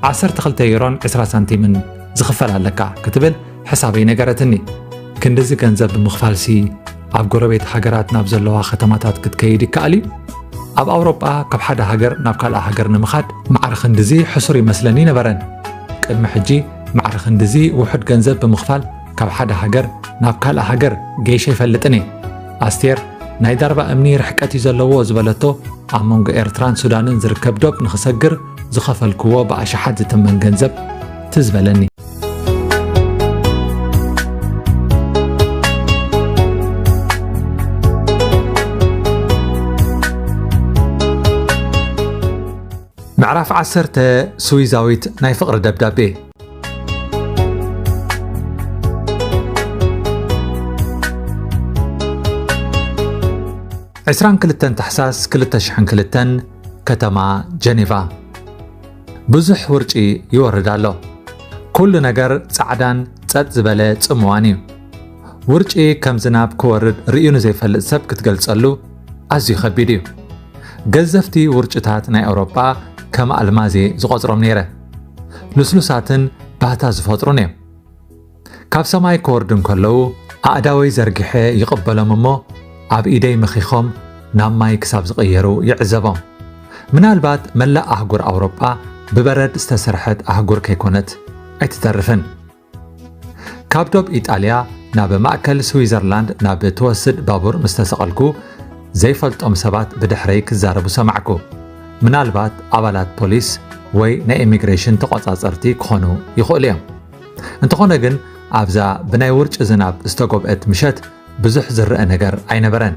ዓሰርተ ክልተ ዩሮን ዕስራ ሳንቲምን ዝኽፈል ኣለካ ክትብል ሕሳበይ ነገረትኒ። ክንድዚ ገንዘብ ብምኽፋልሲ ኣብ ጎረቤት ሃገራት ናብ ዘለዋ ከተማታት ክትከይድ ይከኣል እዩ? ኣብ ኣውሮጳ ካብ ሓደ ሃገር ናብ ካልእ ሃገር ንምኻድ ማዕረ ክንድዚ ሕሱር ይመስለኒ ነበረን። ቅድሚ ሕጂ ማዕረ ክንድዚ ውሑድ ገንዘብ ብምኽፋል ካብ ሓደ ሃገር ናብ ካልእ ሃገር ገይሸ ይፈልጥን እየ። ኣስቴር ናይ ዳርባ እምኒ ርሕቀት እዩ ዘለዎ ዝበለቶ ኣብ መንጎ ኤርትራን ሱዳንን ዝርከብ ዶብ ንኽሰግር ዝኸፈልክዎ ብኣሽሓት ዝተመን ገንዘብ ትዝ በለኒ። ምዕራፍ ዓሰርተ፣ ስዊዛዊት ናይ ፍቕሪ ደብዳቤ። ዕስራን ክልተን ታሕሳስ ክልተ ሽሕን ክልተን፣ ከተማ ጀኔቫ። ብዙሕ ውርጪ ይወርድ ኣሎ። ኩሉ ነገር ጻዕዳን ጸጥ ዝበለ ጽምዋን እዩ። ውርጪ ከም ዝናብ ክወርድ ርእዩ ንዘይፈልጥ ሰብ ክትገልጸሉ ኣዝዩ ከቢድ እዩ። ገዘፍቲ ውርጭታት ናይ ኣውሮጳ ከም ኣልማዝ እየ ዝቖጽሮም ነይረ። ልስሉሳትን ባህታ ዝፈጥሩን እዮም። ካብ ሰማይ ክወርዱ እንከለዉ ኣእዳወይ ዘርጊሐ ይቕበሎም እሞ ኣብ ኢደይ መኺኾም ናብ ማይ ክሳብ ዝቕየሩ ይዕዘቦም። ምናልባት መላእ ኣህጉር ኣውሮጳ ብበረድ ዝተሰርሐት ኣህጉር ከይኮነት ኣይትተርፍን። ካብ ዶብ ኢጣልያ ናብ ማእከል ስዊዘርላንድ ናብ ትወስድ ባቡር ምስ ተሰቐልኩ፣ ዘይፈልጦም ሰባት ብድሕረይ ክዛረቡ ሰማዕኩ። ምናልባት ኣባላት ፖሊስ ወይ ናይ ኢሚግሬሽን ተቖጻጸርቲ ክኾኑ ይኽእሉ እዮም። እንተኾነ ግን፣ ኣብዛ ብናይ ውርጪ ዝናብ ዝተጎብአት ምሸት ብዙሕ ዝረአ ነገር ኣይነበረን።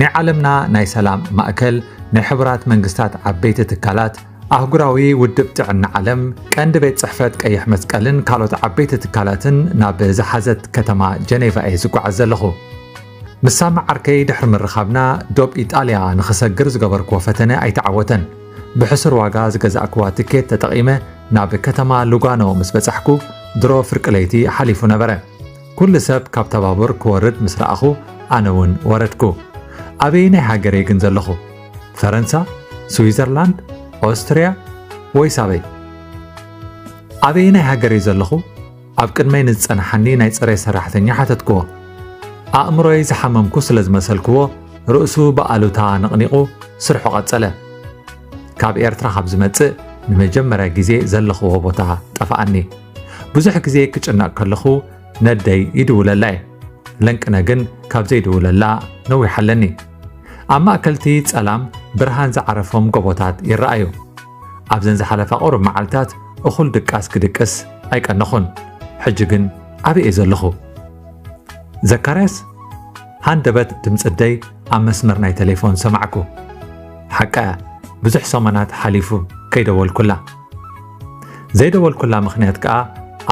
ናይ ዓለምና ናይ ሰላም ማእከል፣ ናይ ሕቡራት መንግስታት ዓበይቲ ትካላት፣ ኣህጉራዊ ውድብ ጥዕና ዓለም፣ ቀንዲ ቤት ጽሕፈት ቀይሕ መስቀልን ካልኦት ዓበይቲ ትካላትን ናብ ዝሓዘት ከተማ ጀኔቫ እየ ዝጓዓዝ ዘለኹ። ምስ ሳሚ ዓርከይ ድሕሪ ምርኻብና፣ ዶብ ኢጣልያ ንኽሰግር ዝገበርክዎ ፈተነ ኣይተዓወተን። ብሕሱር ዋጋ ዝገዛእክዋ ትኬት ተጠቒመ ናብ ከተማ ሉጋኖ ምስ በጻሕኩ፣ ድሮ ፍርቂ ለይቲ ሓሊፉ ነበረ። ኩሉ ሰብ ካብታ ባቡር ክወርድ ምስ ረኣኹ፣ ኣነ እውን ወረድኩ። ኣበየናይ ሃገር እየ ግን ዘለኹ? ፈረንሳ? ስዊዘርላንድ? ኦስትርያ? ወይስ ኣበይ? ኣበየናይ ሃገር እየ ዘለኹ? ኣብ ቅድመይ ንዝጸንሓኒ ናይ ጽሬት ሰራሕተኛ ሓተትክዎ። ኣእምሮይ ዝሓመምኩ ስለ ዝመሰልክዎ፣ ርእሱ ብኣሉታ ነቕኒቑ ስርሑ ቀጸለ። ካብ ኤርትራ ካብ ዝመጽእ ንመጀመርያ ግዜ ዘለኽዎ ቦታ ጠፍኣኒ። ብዙሕ ግዜ ክጭነቕ ከለኹ ነደይ ይድውለላ እየ። ለንቅነ ግን ካብ ዘይድውለላ ነዊሕ ኣለኒ። ኣብ ማእከልቲ ጸላም ብርሃን ዝዓረፎም ጎቦታት ይረኣዩ። ኣብዘን ዝሓለፋ ቁሩብ መዓልታት እኹል ድቃስ ክድቅስ ኣይቀነኹን። ሕጂ ግን ኣበይ እየ ዘለኹ? ዘካርያስ? ሃንደበት ድምጺ ኣደይ ኣብ መስመር ናይ ቴሌፎን ሰማዕኩ። ሓቃ እያ፣ ብዙሕ ሰሙናት ሓሊፉ ከይደወልኩላ። ዘይደወልኩላ ምኽንያት ከኣ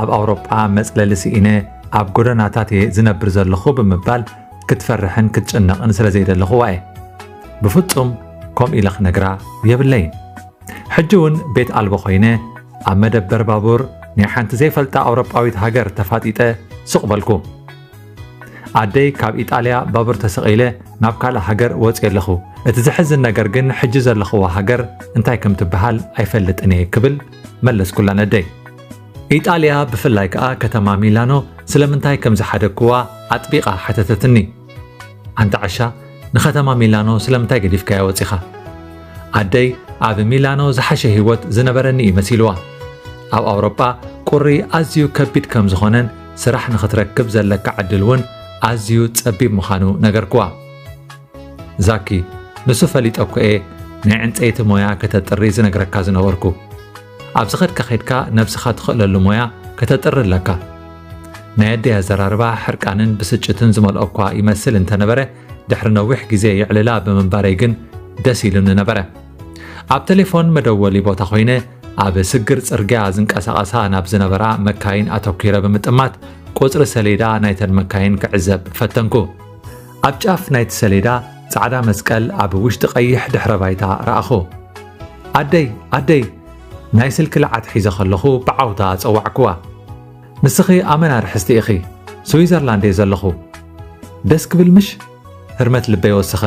ኣብ ኣውሮጳ መጽለሊ ስኢነ ኣብ ጎደናታት እየ ዝነብር ዘለኹ ብምባል ክትፈርሕን ክትጭነቕን ስለ ዘይደለኹዋ እየ። ብፍጹም ከምኡ ኢለ ክነግራ የብለይን። ሕጂ እውን ቤት ኣልቦ ኮይነ ኣብ መደበር ባቡር ናይ ሓንቲ ዘይፈልጣ ኣውሮጳዊት ሃገር ተፋጢጠ ስቕ በልኩ። ኣደይ ካብ ኢጣልያ ባቡር ተሰቒለ ናብ ካልእ ሃገር ወጺኤ ኣለኹ። እቲ ዘሕዝን ነገር ግን ሕጂ ዘለኹዋ ሃገር እንታይ ከም ትበሃል ኣይፈልጥን እየ ክብል መለስኩላ ነደይ። ኢጣልያ ብፍላይ ከኣ ከተማ ሚላኖ ስለምንታይ ከም ዝሓደግኩዋ ኣጥቢቓ ሓተተትኒ። ኣንታ ዓሻ፣ ንከተማ ሚላኖ ስለምንታይ ገዲፍካያ ወጺኻ? ኣደይ ኣብ ሚላኖ ዝሓሸ ህይወት ዝነበረኒ እዩ መሲልዋ። ኣብ ኣውሮጳ ቁሪ ኣዝዩ ከቢድ ከም ዝኾነን ስራሕ ንኽትረክብ ዘለካ ዕድል እውን ኣዝዩ ጸቢብ ምዃኑ ነገርክዋ። ዛኪ፣ ንሱ ፈሊጠ እኮ እየ ናይ ዕንጸይቲ ሞያ ከተጥሪ ዝነግረካ ዝነበርኩ። ኣብ ዝኸድካ ኸድካ ነብስኻ ትኽእለሉ ሞያ ከተጥሪ ኣለካ። ናይ ኣደይ ኣዘራርባ ሕርቃንን ብስጭትን ዝመልኦ እኳ ይመስል እንተነበረ፣ ድሕሪ ነዊሕ ግዜ የዕልላ ብምንባረይ ግን ደስ ኢሉኒ ነበረ። ኣብ ቴሌፎን መደወሊ ቦታ ኮይነ ኣብ ስግር ጽርግያ ዝንቀሳቐሳ ናብ ዝነበራ መካይን ኣተኲረ ብምጥማት ቁጽሪ ሰሌዳ ናይተን መካይን ክዕዘብ ፈተንኩ። ኣብ ጫፍ ናይቲ ሰሌዳ ጻዕዳ መስቀል ኣብ ውሽጢ ቀይሕ ድሕረ ባይታ ረኣኹ። ኣደይ፣ ኣደይ! ናይ ስልኪ ለዓት ሒዘ ከለኹ ብዓውታ ጸዋዕክዋ። ንስኺ ኣመና ርሕስቲ ኢኺ። ስዊዘርላንድ እየ ዘለኹ። ደስ ክብል ምሽ? ህርመት ልበይ ወሰኸ።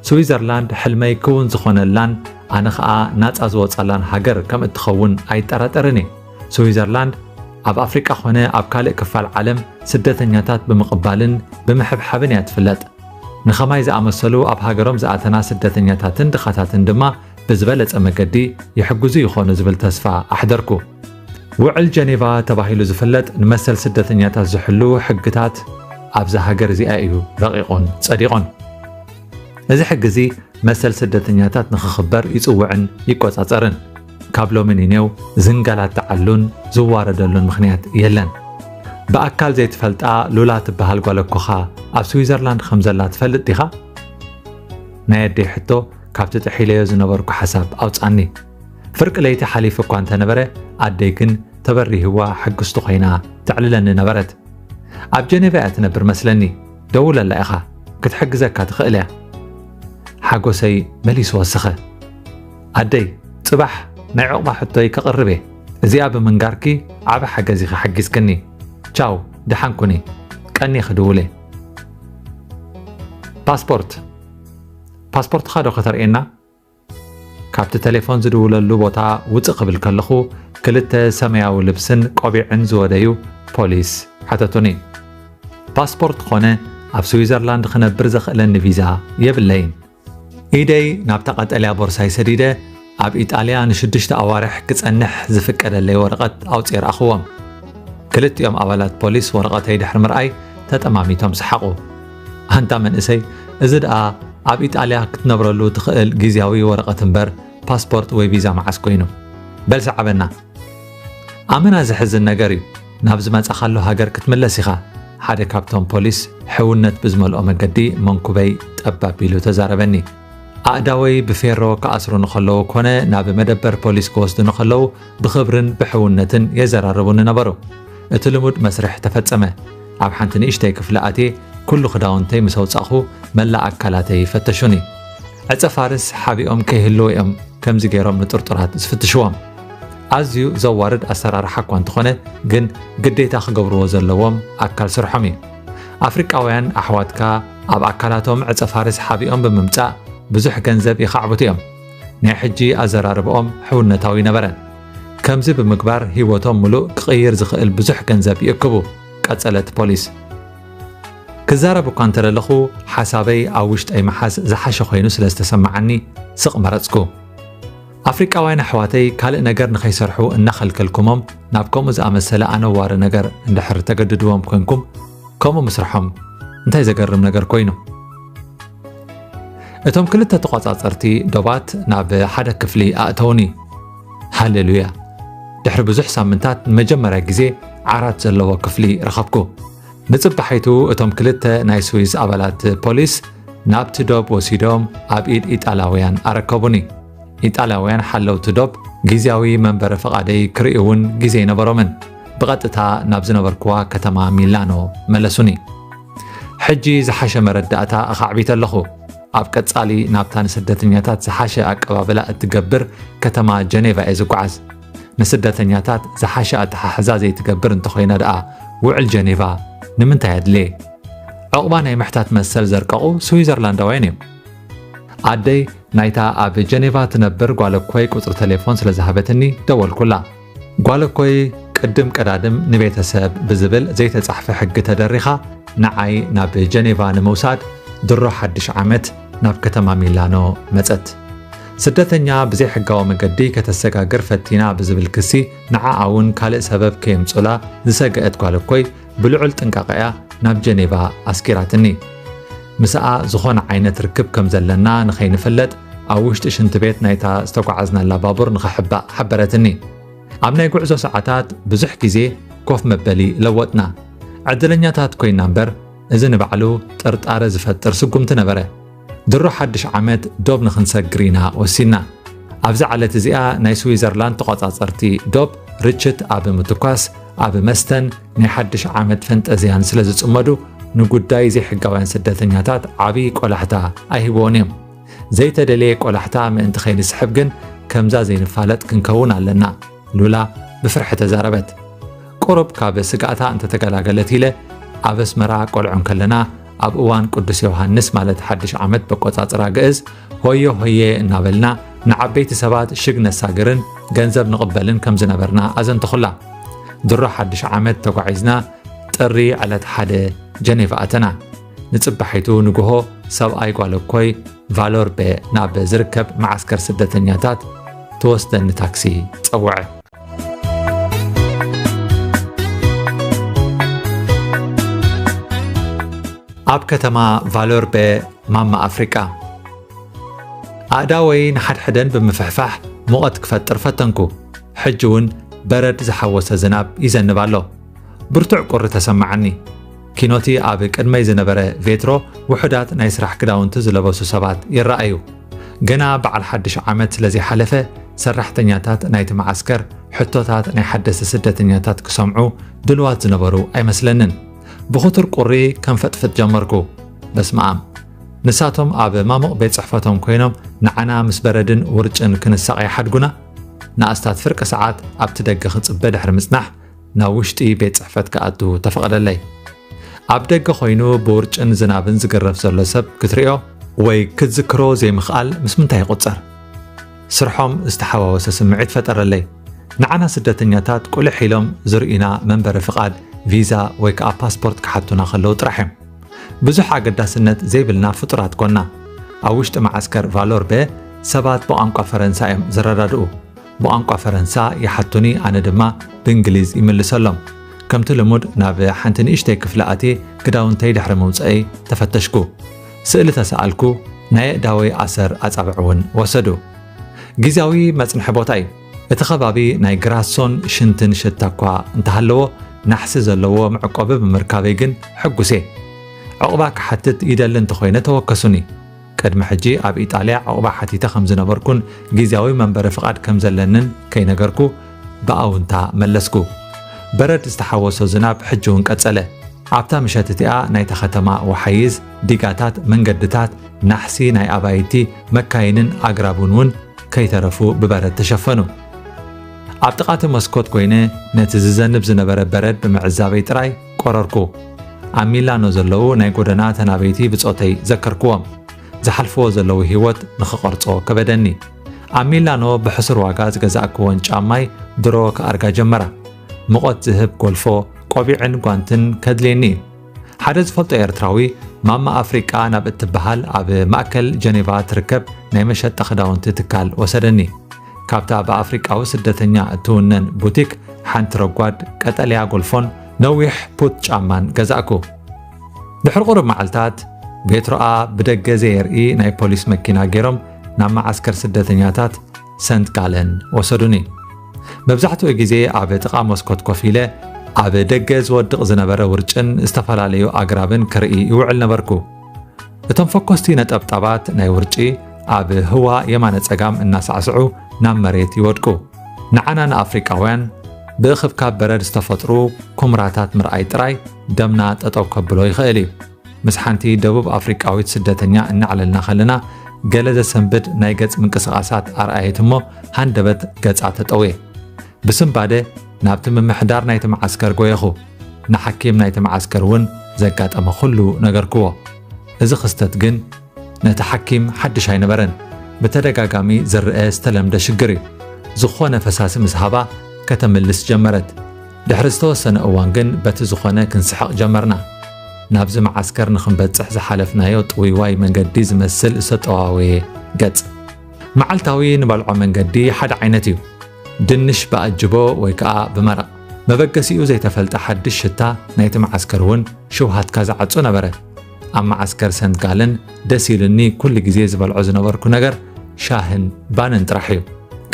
ስዊዘርላንድ ሕልመይ ክውን ዝኾነላን ኣነ ኸኣ ናጻ ዝወጻላን ሃገር ከም እትኸውን ኣይጠራጠርን እየ። ስዊዘርላንድ ኣብ ኣፍሪቃ ኾነ ኣብ ካልእ ክፋል ዓለም ስደተኛታት ብምቕባልን ብምሕብሓብን እያ ትፍለጥ። ንኸማይ ዝኣመሰሉ ኣብ ሃገሮም ዝኣተና ስደተኛታትን ድኻታትን ድማ ብዝበለጸ መገዲ ይሕግዙ ይኾኑ ዝብል ተስፋ ኣሕደርኩ። ውዕል ጀኔቫ ተባሂሉ ዝፍለጥ ንመሰል ስደተኛታት ዝሕሉ ሕግታት ኣብዛ ሃገር እዚኣ እዩ ረቒቑን ጸዲቑን። እዚ ሕጊ እዚ መሰል ስደተኛታት ንኽኽበር ይጽውዕን ይቆጻጸርን። ካብ ሎሚ ንኔው ዝንገላትዓሉን ዝዋረደሉን ምኽንያት የለን። ብኣካል ዘይትፈልጣ ሉላ ትበሃል ጓል ኣኮኻ ኣብ ስዊዘርላንድ ከም ዘላ ትፈልጥ ዲኻ? ናይ ኣደይ ሕቶ ካብቲ ጥሒለዮ ዝነበርኩ ሓሳብ ኣውጻኒ። ፍርቂ ለይቲ ሓሊፉ እኳ እንተነበረ፣ ኣደይ ግን ተበሪህዋ ሕጉስቲ ኮይና ተዕልለኒ ነበረት። ኣብ ጀኔቫ እያ ትነብር መስለኒ። ደውለላ ኢኻ፣ ክትሕግዘካ ትኽእል እያ። ሓጎሰይ መሊሱ ወሰኸ። ኣደይ፣ ጽባሕ ናይ ዕቑባ ሕቶይ ከቕርብ እየ። እዚኣ ብምንጋርኪ ዓቢ ሓገዝ ኢኺ ሓጊዝክኒ። ቻው፣ ደሓን ኩኒ። ቀኒ ክድውል እየ። ፓስፖርት። ፓስፖርትኻ ዶ ከተርእየና? ካብቲ ቴሌፎን ዝድውለሉ ቦታ ውጽእ ክብል ከለኹ፣ ክልተ ሰማያዊ ልብስን ቆቢዕን ዝወደዩ ፖሊስ ሓተቱኒ። ፓስፖርት ኾነ ኣብ ስዊዘርላንድ ክነብር ዘኽእለኒ ቪዛ የብለይን። ኢደይ ናብታ ቀጠልያ ቦርሳይ ሰዲደ፣ ኣብ ኢጣልያ ንሽዱሽተ ኣዋርሕ ክጸንሕ ዝፍቀደለይ ወረቐት ኣውጽኤ ረኣኽዎም። ክልቲኦም ኣባላት ፖሊስ ወረቐተይ ድሕሪ ምርኣይ ተጠማሚቶም ሰሓቑ። ኣንታ መንእሰይ፣ እዚ ደኣ ኣብ ኢጣልያ ክትነብረሉ ትኽእል ግዝያዊ ወረቐት እምበር ፓስፖርት ወይ ቪዛ መዓስ ኮይኑ? በል ሰዓበና። ኣመና ዘሕዝን ነገር እዩ። ናብ ዝመጻኻሉ ሃገር ክትምለስ ኢኻ። ሓደ ካብቶም ፖሊስ ሕውነት ብዝመልኦ መገዲ መንኩበይ ጠብ ኣቢሉ ተዛረበኒ። ኣእዳወይ ብፌሮ ክኣስሩኒ ከለዉ ኮነ ናብ መደበር ፖሊስ ክወስዱኒ ከለዉ ብኽብርን ብሕውነትን የዘራርቡኒ ነበሩ። እቲ ልሙድ መስርሕ ተፈጸመ። ኣብ ሓንቲ ንእሽተይ ክፍሊ ኣትየ ኩሉ ክዳውንተይ ምስ ኣውጻእኹ መላእ ኣካላተይ ፈተሹኒ። ዕጸ ፋርስ ሓቢኦም ከይህልዉ እዮም ከምዚ ገይሮም ንጥርጡራት ዝፍትሽዎም። ኣዝዩ ዘዋርድ ኣሰራርሓ እኳ እንተኾነ ግን ግዴታ ክገብርዎ ዘለዎም ኣካል ስርሖም እዩ። ኣፍሪቃውያን ኣሕዋትካ ኣብ ኣካላቶም ዕጸ ፋርስ ሓቢኦም ብምምጻእ ብዙሕ ገንዘብ ይኻዕብቱ እዮም። ናይ ሕጂ ኣዘራርባኦም ሕውነታዊ ነበረ። ከምዚ ብምግባር ህይወቶም ምሉእ ክቕይር ዝኽእል ብዙሕ ገንዘብ ይእክቡ፣ ቀጸለት ፖሊስ። ክዛረብ እኳ እንተደለኹ ሓሳበይ ኣብ ውሽጠይ ምሓዝ ዝሓሸ ኮይኑ ስለ ዝተሰማዓኒ ስቕ መረጽኩ። ኣፍሪቃውያን ኣሕዋተይ ካልእ ነገር ንኸይሰርሑ እናኸልከልኩሞም ናብ ከምኡ ዝኣመሰለ ኣነዋሪ ነገር እንድሕር ተገድድዎም ኮንኩም፣ ከምኡ ምስርሖም እንታይ ዘገርም ነገር ኮይኑ? እቶም ክልተ ተቖጻጸርቲ ዶባት ናብ ሓደ ክፍሊ ኣእተውኒ። ሃሌሉያ! ድሕሪ ብዙሕ ሳምንታት ንመጀመርያ ግዜ ዓራት ዘለዎ ክፍሊ ረኸብኩ። ንጽባሒቱ እቶም ክልተ ናይ ስዊዝ ኣባላት ፖሊስ ናብቲ ዶብ ወሲዶም ኣብ ኢድ ኢጣልያውያን ኣረከቡኒ። ኢጣልያውያን ሓለውቲ ዶብ ግዝያዊ መንበሪ ፍቓደይ ክርእዩ እውን ግዜ ኣይነበሮምን። ብቐጥታ ናብ ዝነበርኩዋ ከተማ ሚላኖ መለሱኒ። ሕጂ ዝሓሸ መረዳእታ ኣኻዕቢተ ኣለኹ። ኣብ ቀጻሊ ናብታ ንስደተኛታት ዝሓሸ ኣቀባብላ እትገብር ከተማ ጀኔቫ እየ ዝጓዓዝ። ንስደተኛታት ዝሓሸ ኣተሓሕዛ ዘይትገብር እንተኾይና ደኣ ውዕል ጀኔቫ ንምንታይ ኣድልየ? ዕቑባ ናይ ምሕታት መሰል ዘርቀቑ ስዊዘርላንዳውያን እዮም። ኣደይ ናይታ ኣብ ጀኔቫ ትነብር ጓል እኮይ ቁጽሪ ቴሌፎን ስለ ዝሃበትኒ ደወልኩላ። ጓል እኮይ ቅድም ቀዳድም ንቤተሰብ ብዝብል ዘይተጻሕፈ ሕጊ ተደሪኻ ንዓይ ናብ ጀኔቫ ንምውሳድ ድሮ ሓድሽ ዓመት ናብ ከተማ ሚላኖ መጸት። ስደተኛ ብዘይሕጋዊ መገዲ ከተሰጋግር ፈቲና ብዝብል ክሲ ንዓኣ እውን ካልእ ሰበብ ከየምጹላ ዝሰገአት ጓል እኮይ ብልዑል ጥንቃቐ እያ ናብ ጀኔቫ ኣስጊራትኒ። ምስኣ ዝኾነ ዓይነት ርክብ ከም ዘለና ንኸይንፍለጥ ኣብ ውሽጢ ሽንቲ ቤት ናይታ ዝተጓዓዝናላ ባቡር ንኸሕባእ ሓበረትኒ። ኣብ ናይ ጉዕዞ ሰዓታት ብዙሕ ግዜ ኮፍ መበሊ ለወጥና። ዕድለኛታት ኮይና እምበር፣ እዚ ንባዕሉ ጥርጣረ ዝፈጥር ስጉምቲ ነበረ። ድሮ ሓድሽ ዓመት ዶብ ንኽንሰግር ኢና ወሲንና። ኣብዛ ዕለት እዚኣ ናይ ስዊዘርላንድ ተቖጻጸርቲ ዶብ ርችት ኣብ ምትኳስ፣ ኣብ መስተን ናይ ሓድሽ ዓመት ፈንጠዝያን ስለ ዝጽመዱ፣ ንጉዳይ ዘይሕጋውያን ስደተኛታት ዓቢ ቆላሕታ ኣይህብዎን እዮም። ዘይተደልየ ቆላሕታ ምእንቲ ከይንስሕብ ግን ከምዛ ዘይንፋለጥ ክንከውን ኣለና፣ ሉላ ብፍርሒ ተዛረበት። ቁሩብ ካብ ስግኣታ እንተተገላገለት ኢለ ኣብ ኣስመራ ቆልዑ እንከለና ኣብ እዋን ቅዱስ ዮሃንስ ማለት ሓድሽ ዓመት በቆጻጽራ ግእዝ ሆየ ሆየ እናበልና ንዓበይቲ ሰባት ሽግ ነሳግርን ገንዘብ ንቕበልን ከም ዝነበርና ኣዘንተኹላ። ድሮ ሓድሽ ዓመት ተጓዒዝና ጥሪ ዕለት ሓደ ጀኔቫ ኣተና። ንጽባሒቱ ንግሆ ሰብኣይ ጓል እኮይ ቫሎርቤ ናብ ዝርከብ መዓስከር ስደተኛታት ትወስደኒ ታክሲ ጸውዐ። ኣብ ከተማ ቫሎርቤ ማማ ኣፍሪቃ። ኣእዳወይ ንሓድሕደን ብምፍሕፋሕ ሙቐት ክፈጥር ፈተንኩ። ሕጂ እውን በረድ ዝሓወሰ ዝናብ ይዘንብ ኣሎ። ብርቱዕ ቁሪ ተሰማዓኒ። ኪኖቲ ኣብ ቅድመይ ዝነበረ ቬትሮ ውሑዳት ናይ ስራሕ ክዳውንቲ ዝለበሱ ሰባት ይረኣዩ። ገና በዓል ሓድሽ ዓመት ስለ ዘይሓለፈ፣ ሰራሕተኛታት ናይቲ መዓስከር ሕቶታት ናይ ሓደስቲ ስደተኛታት ክሰምዑ ድልዋት ዝነበሩ ኣይመስለንን። ብኽቱር ቁሪ ከንፈጥፍጥ ጀመርኩ። በስመ ኣብ። ንሳቶም ኣብ ማሙቕ ቤት ጽሕፈቶም ኮይኖም ንዓና ምስ በረድን ውርጭን ክንሳቐ ይሓድጉና። ንኣስታት ፍርቂ ሰዓት ኣብቲ ደገ ክጽበ ድሕሪ ምጽናሕ፣ ናብ ውሽጢ ቤት ጽሕፈት ክኣቱ ተፈቕደለይ። ኣብ ደገ ኮይኑ ብውርጭን ዝናብን ዝግረፍ ዘሎ ሰብ ክትርእዮ ወይ ክትዝክሮ ዘይምኽኣል ምስ ምንታይ ይቑጸር? ስርሖም ዝተሓዋወሰ ስምዒት ፈጠረለይ። ንዓና ስደተኛታት ቁልሕ ኢሎም ዝርእዩና መንበሪ ፍቓድ፣ ቪዛ ወይ ከኣ ፓስፖርት ክሓቱና ከለዉ ጥራሕ እዮም። ብዙሕ ኣገዳስነት ዘይብልና ፍጡራት ኮና። ኣብ ውሽጢ መዓስከር ቫሎርቤ ሰባት ብቋንቋ ፈረንሳ እዮም ዝረዳድኡ። ብቋንቋ ፈረንሳ ይሓቱኒ፣ ኣነ ድማ ብእንግሊዝ ይምልሰሎም። ከምቲ ልሙድ ናብ ሓንቲ ንእሽተይ ክፍሊ ኣትየ ክዳውንተይ ድሕሪ ምውፀአይ ተፈተሽኩ። ስእሊ ተሰኣልኩ፣ ናይ ኣእዳወይ ኣሰር ኣጻብዕ እውን ወሰዱ። ግዝያዊ መጽንሒ ቦታ እዩ። እቲ ከባቢ ናይ ግራሶን ሽንትን ሽታ እኳ እንተሃለዎ፣ ናሕሲ ዘለዎ መዕቆቢ ብምርካበይ ግን ሕጉስ እየ። ዕቑባ ክሓትት ይደሊ እንተኾይነ ተወከሱኒ። ቅድሚ ሕጂ ኣብ ኢጣልያ ዕቑባ ሓቲተ ከም ዝነበርኩን ግዝያዊ መንበሪ ፍቓድ ከም ዘለንን ከይነገርኩ ብኣውንታ መለስኩ። በረድ ዝተሓወሶ ዝናብ ሕጂ እውን ቀጸለ። ኣብታ ምሸት እቲኣ ናይታ ከተማ ወሓይዝ፣ ዲጋታት፣ መንገድታት፣ ናሕሲ ናይ ኣባይቲ፣ መካይንን ኣግራብን እውን ከይተረፉ ብበረድ ተሸፈኑ። ኣብ ጥቓ እቲ መስኮት ኮይነ ነቲ ዝዘንብ ዝነበረ በረድ ብምዕዛበይ ጥራይ ቆረርኩ። ኣብ ሚላኖ ዘለዉ ናይ ጎደና ተናበይቲ ብጾተይ ዘከርክዎም። ዝሓልፍዎ ዘለዉ ህይወት ንኽቐርጾ ከበደኒ። ኣብ ሚላኖ ብሕሱር ዋጋ ዝገዛእክወን ጫማይ ድሮ ክኣርጋ ጀመራ። ሙቐት ዝህብ ጎልፎ፣ ቆቢዕን ጓንትን ከድልየኒ እዩ። ሓደ ዝፈልጦ ኤርትራዊ ማማ ኣፍሪቃ ናብ እትበሃል ኣብ ማእከል ጀኔቫ ትርከብ ናይ መሸጣ ክዳውንቲ ትካል ወሰደኒ። ካብታ ብኣፍሪቃዊ ስደተኛ እትውነን ቡቲክ ሓንቲ ረጓድ ቀጠልያ ጎልፎን ነዊሕ ፑት ጫማን ገዛእኩ። ድሕሪ ቁሩብ መዓልታት፣ ቤትሮኣ ብደገ ዘየርኢ ናይ ፖሊስ መኪና ገይሮም ናብ መዓስከር ስደተኛታት ሰንት ጋለን ወሰዱኒ። መብዛሕትኡ ግዜ ኣብ ጥቓ መስኮት ኮፍ ኢለ ኣብ ደገ ዝወድቕ ዝነበረ ውርጭን ዝተፈላለዩ ኣግራብን ክርኢ ይውዕል ነበርኩ። እቶም ፈኮስቲ ነጠብጣባት ናይ ውርጪ ኣብ ህዋ የማነ ጸጋም እናሳዕስዑ ናብ መሬት ይወድቁ። ንዓና ንኣፍሪቃውያን ብእኽብካብ በረድ ዝተፈጥሩ ኩምራታት ምርኣይ ጥራይ ደምና ጠጠው ከብሎ ይኽእል እዩ። ምስ ሓንቲ ደቡብ ኣፍሪቃዊት ስደተኛ እናዕለልና ከለና፣ ገለ ዘሰንብድ ናይ ገጽ ምንቅስቓሳት ኣርኣየት እሞ፣ ሃንደበት ገጻ ተጠውየ። ብስንባደ ናብቲ ምምሕዳር ናይቲ መዓስከር ጎየኹ። ንሓኪም ናይቲ መዓስከር እውን ዘጋጠመ ኩሉ ነገርክዎ። እዚ ክስተት ግን ነቲ ሓኪም ሓድሽ ኣይነበረን። ብተደጋጋሚ ዝረአ ዝተለምደ ሽግር እዩ። ዝኾነ ፈሳሲ ምስ ሃባ ከተምልስ ጀመረት። ድሕሪ ዝተወሰነ እዋን ግን በቲ ዝኾነ ክንስሕቕ ጀመርና። ናብዚ መዓስከር ንኽንበጽሕ ዝሓለፍናዮ ጥውይዋይ መንገዲ ዝመስል ዝተጠዋወየ ገጽ። መዓልታዊ ንበልዖ መንገዲ ሓደ ዓይነት እዩ። ድንሽ ብኣጅቦ ወይ ከኣ ብመረቕ። መበገሲኡ ዘይተፈልጠ ሓድሽ ሽታ ናይቲ መዓስከር እውን ሽውሃትካ ዝዓጹ ነበረ። ኣብ መዓስከር ሰንት ጋለን ደስ ኢሉኒ ኩሉ ግዜ ዝበልዖ ዝነበርኩ ነገር ሻህን ባንን ጥራሕ እዩ።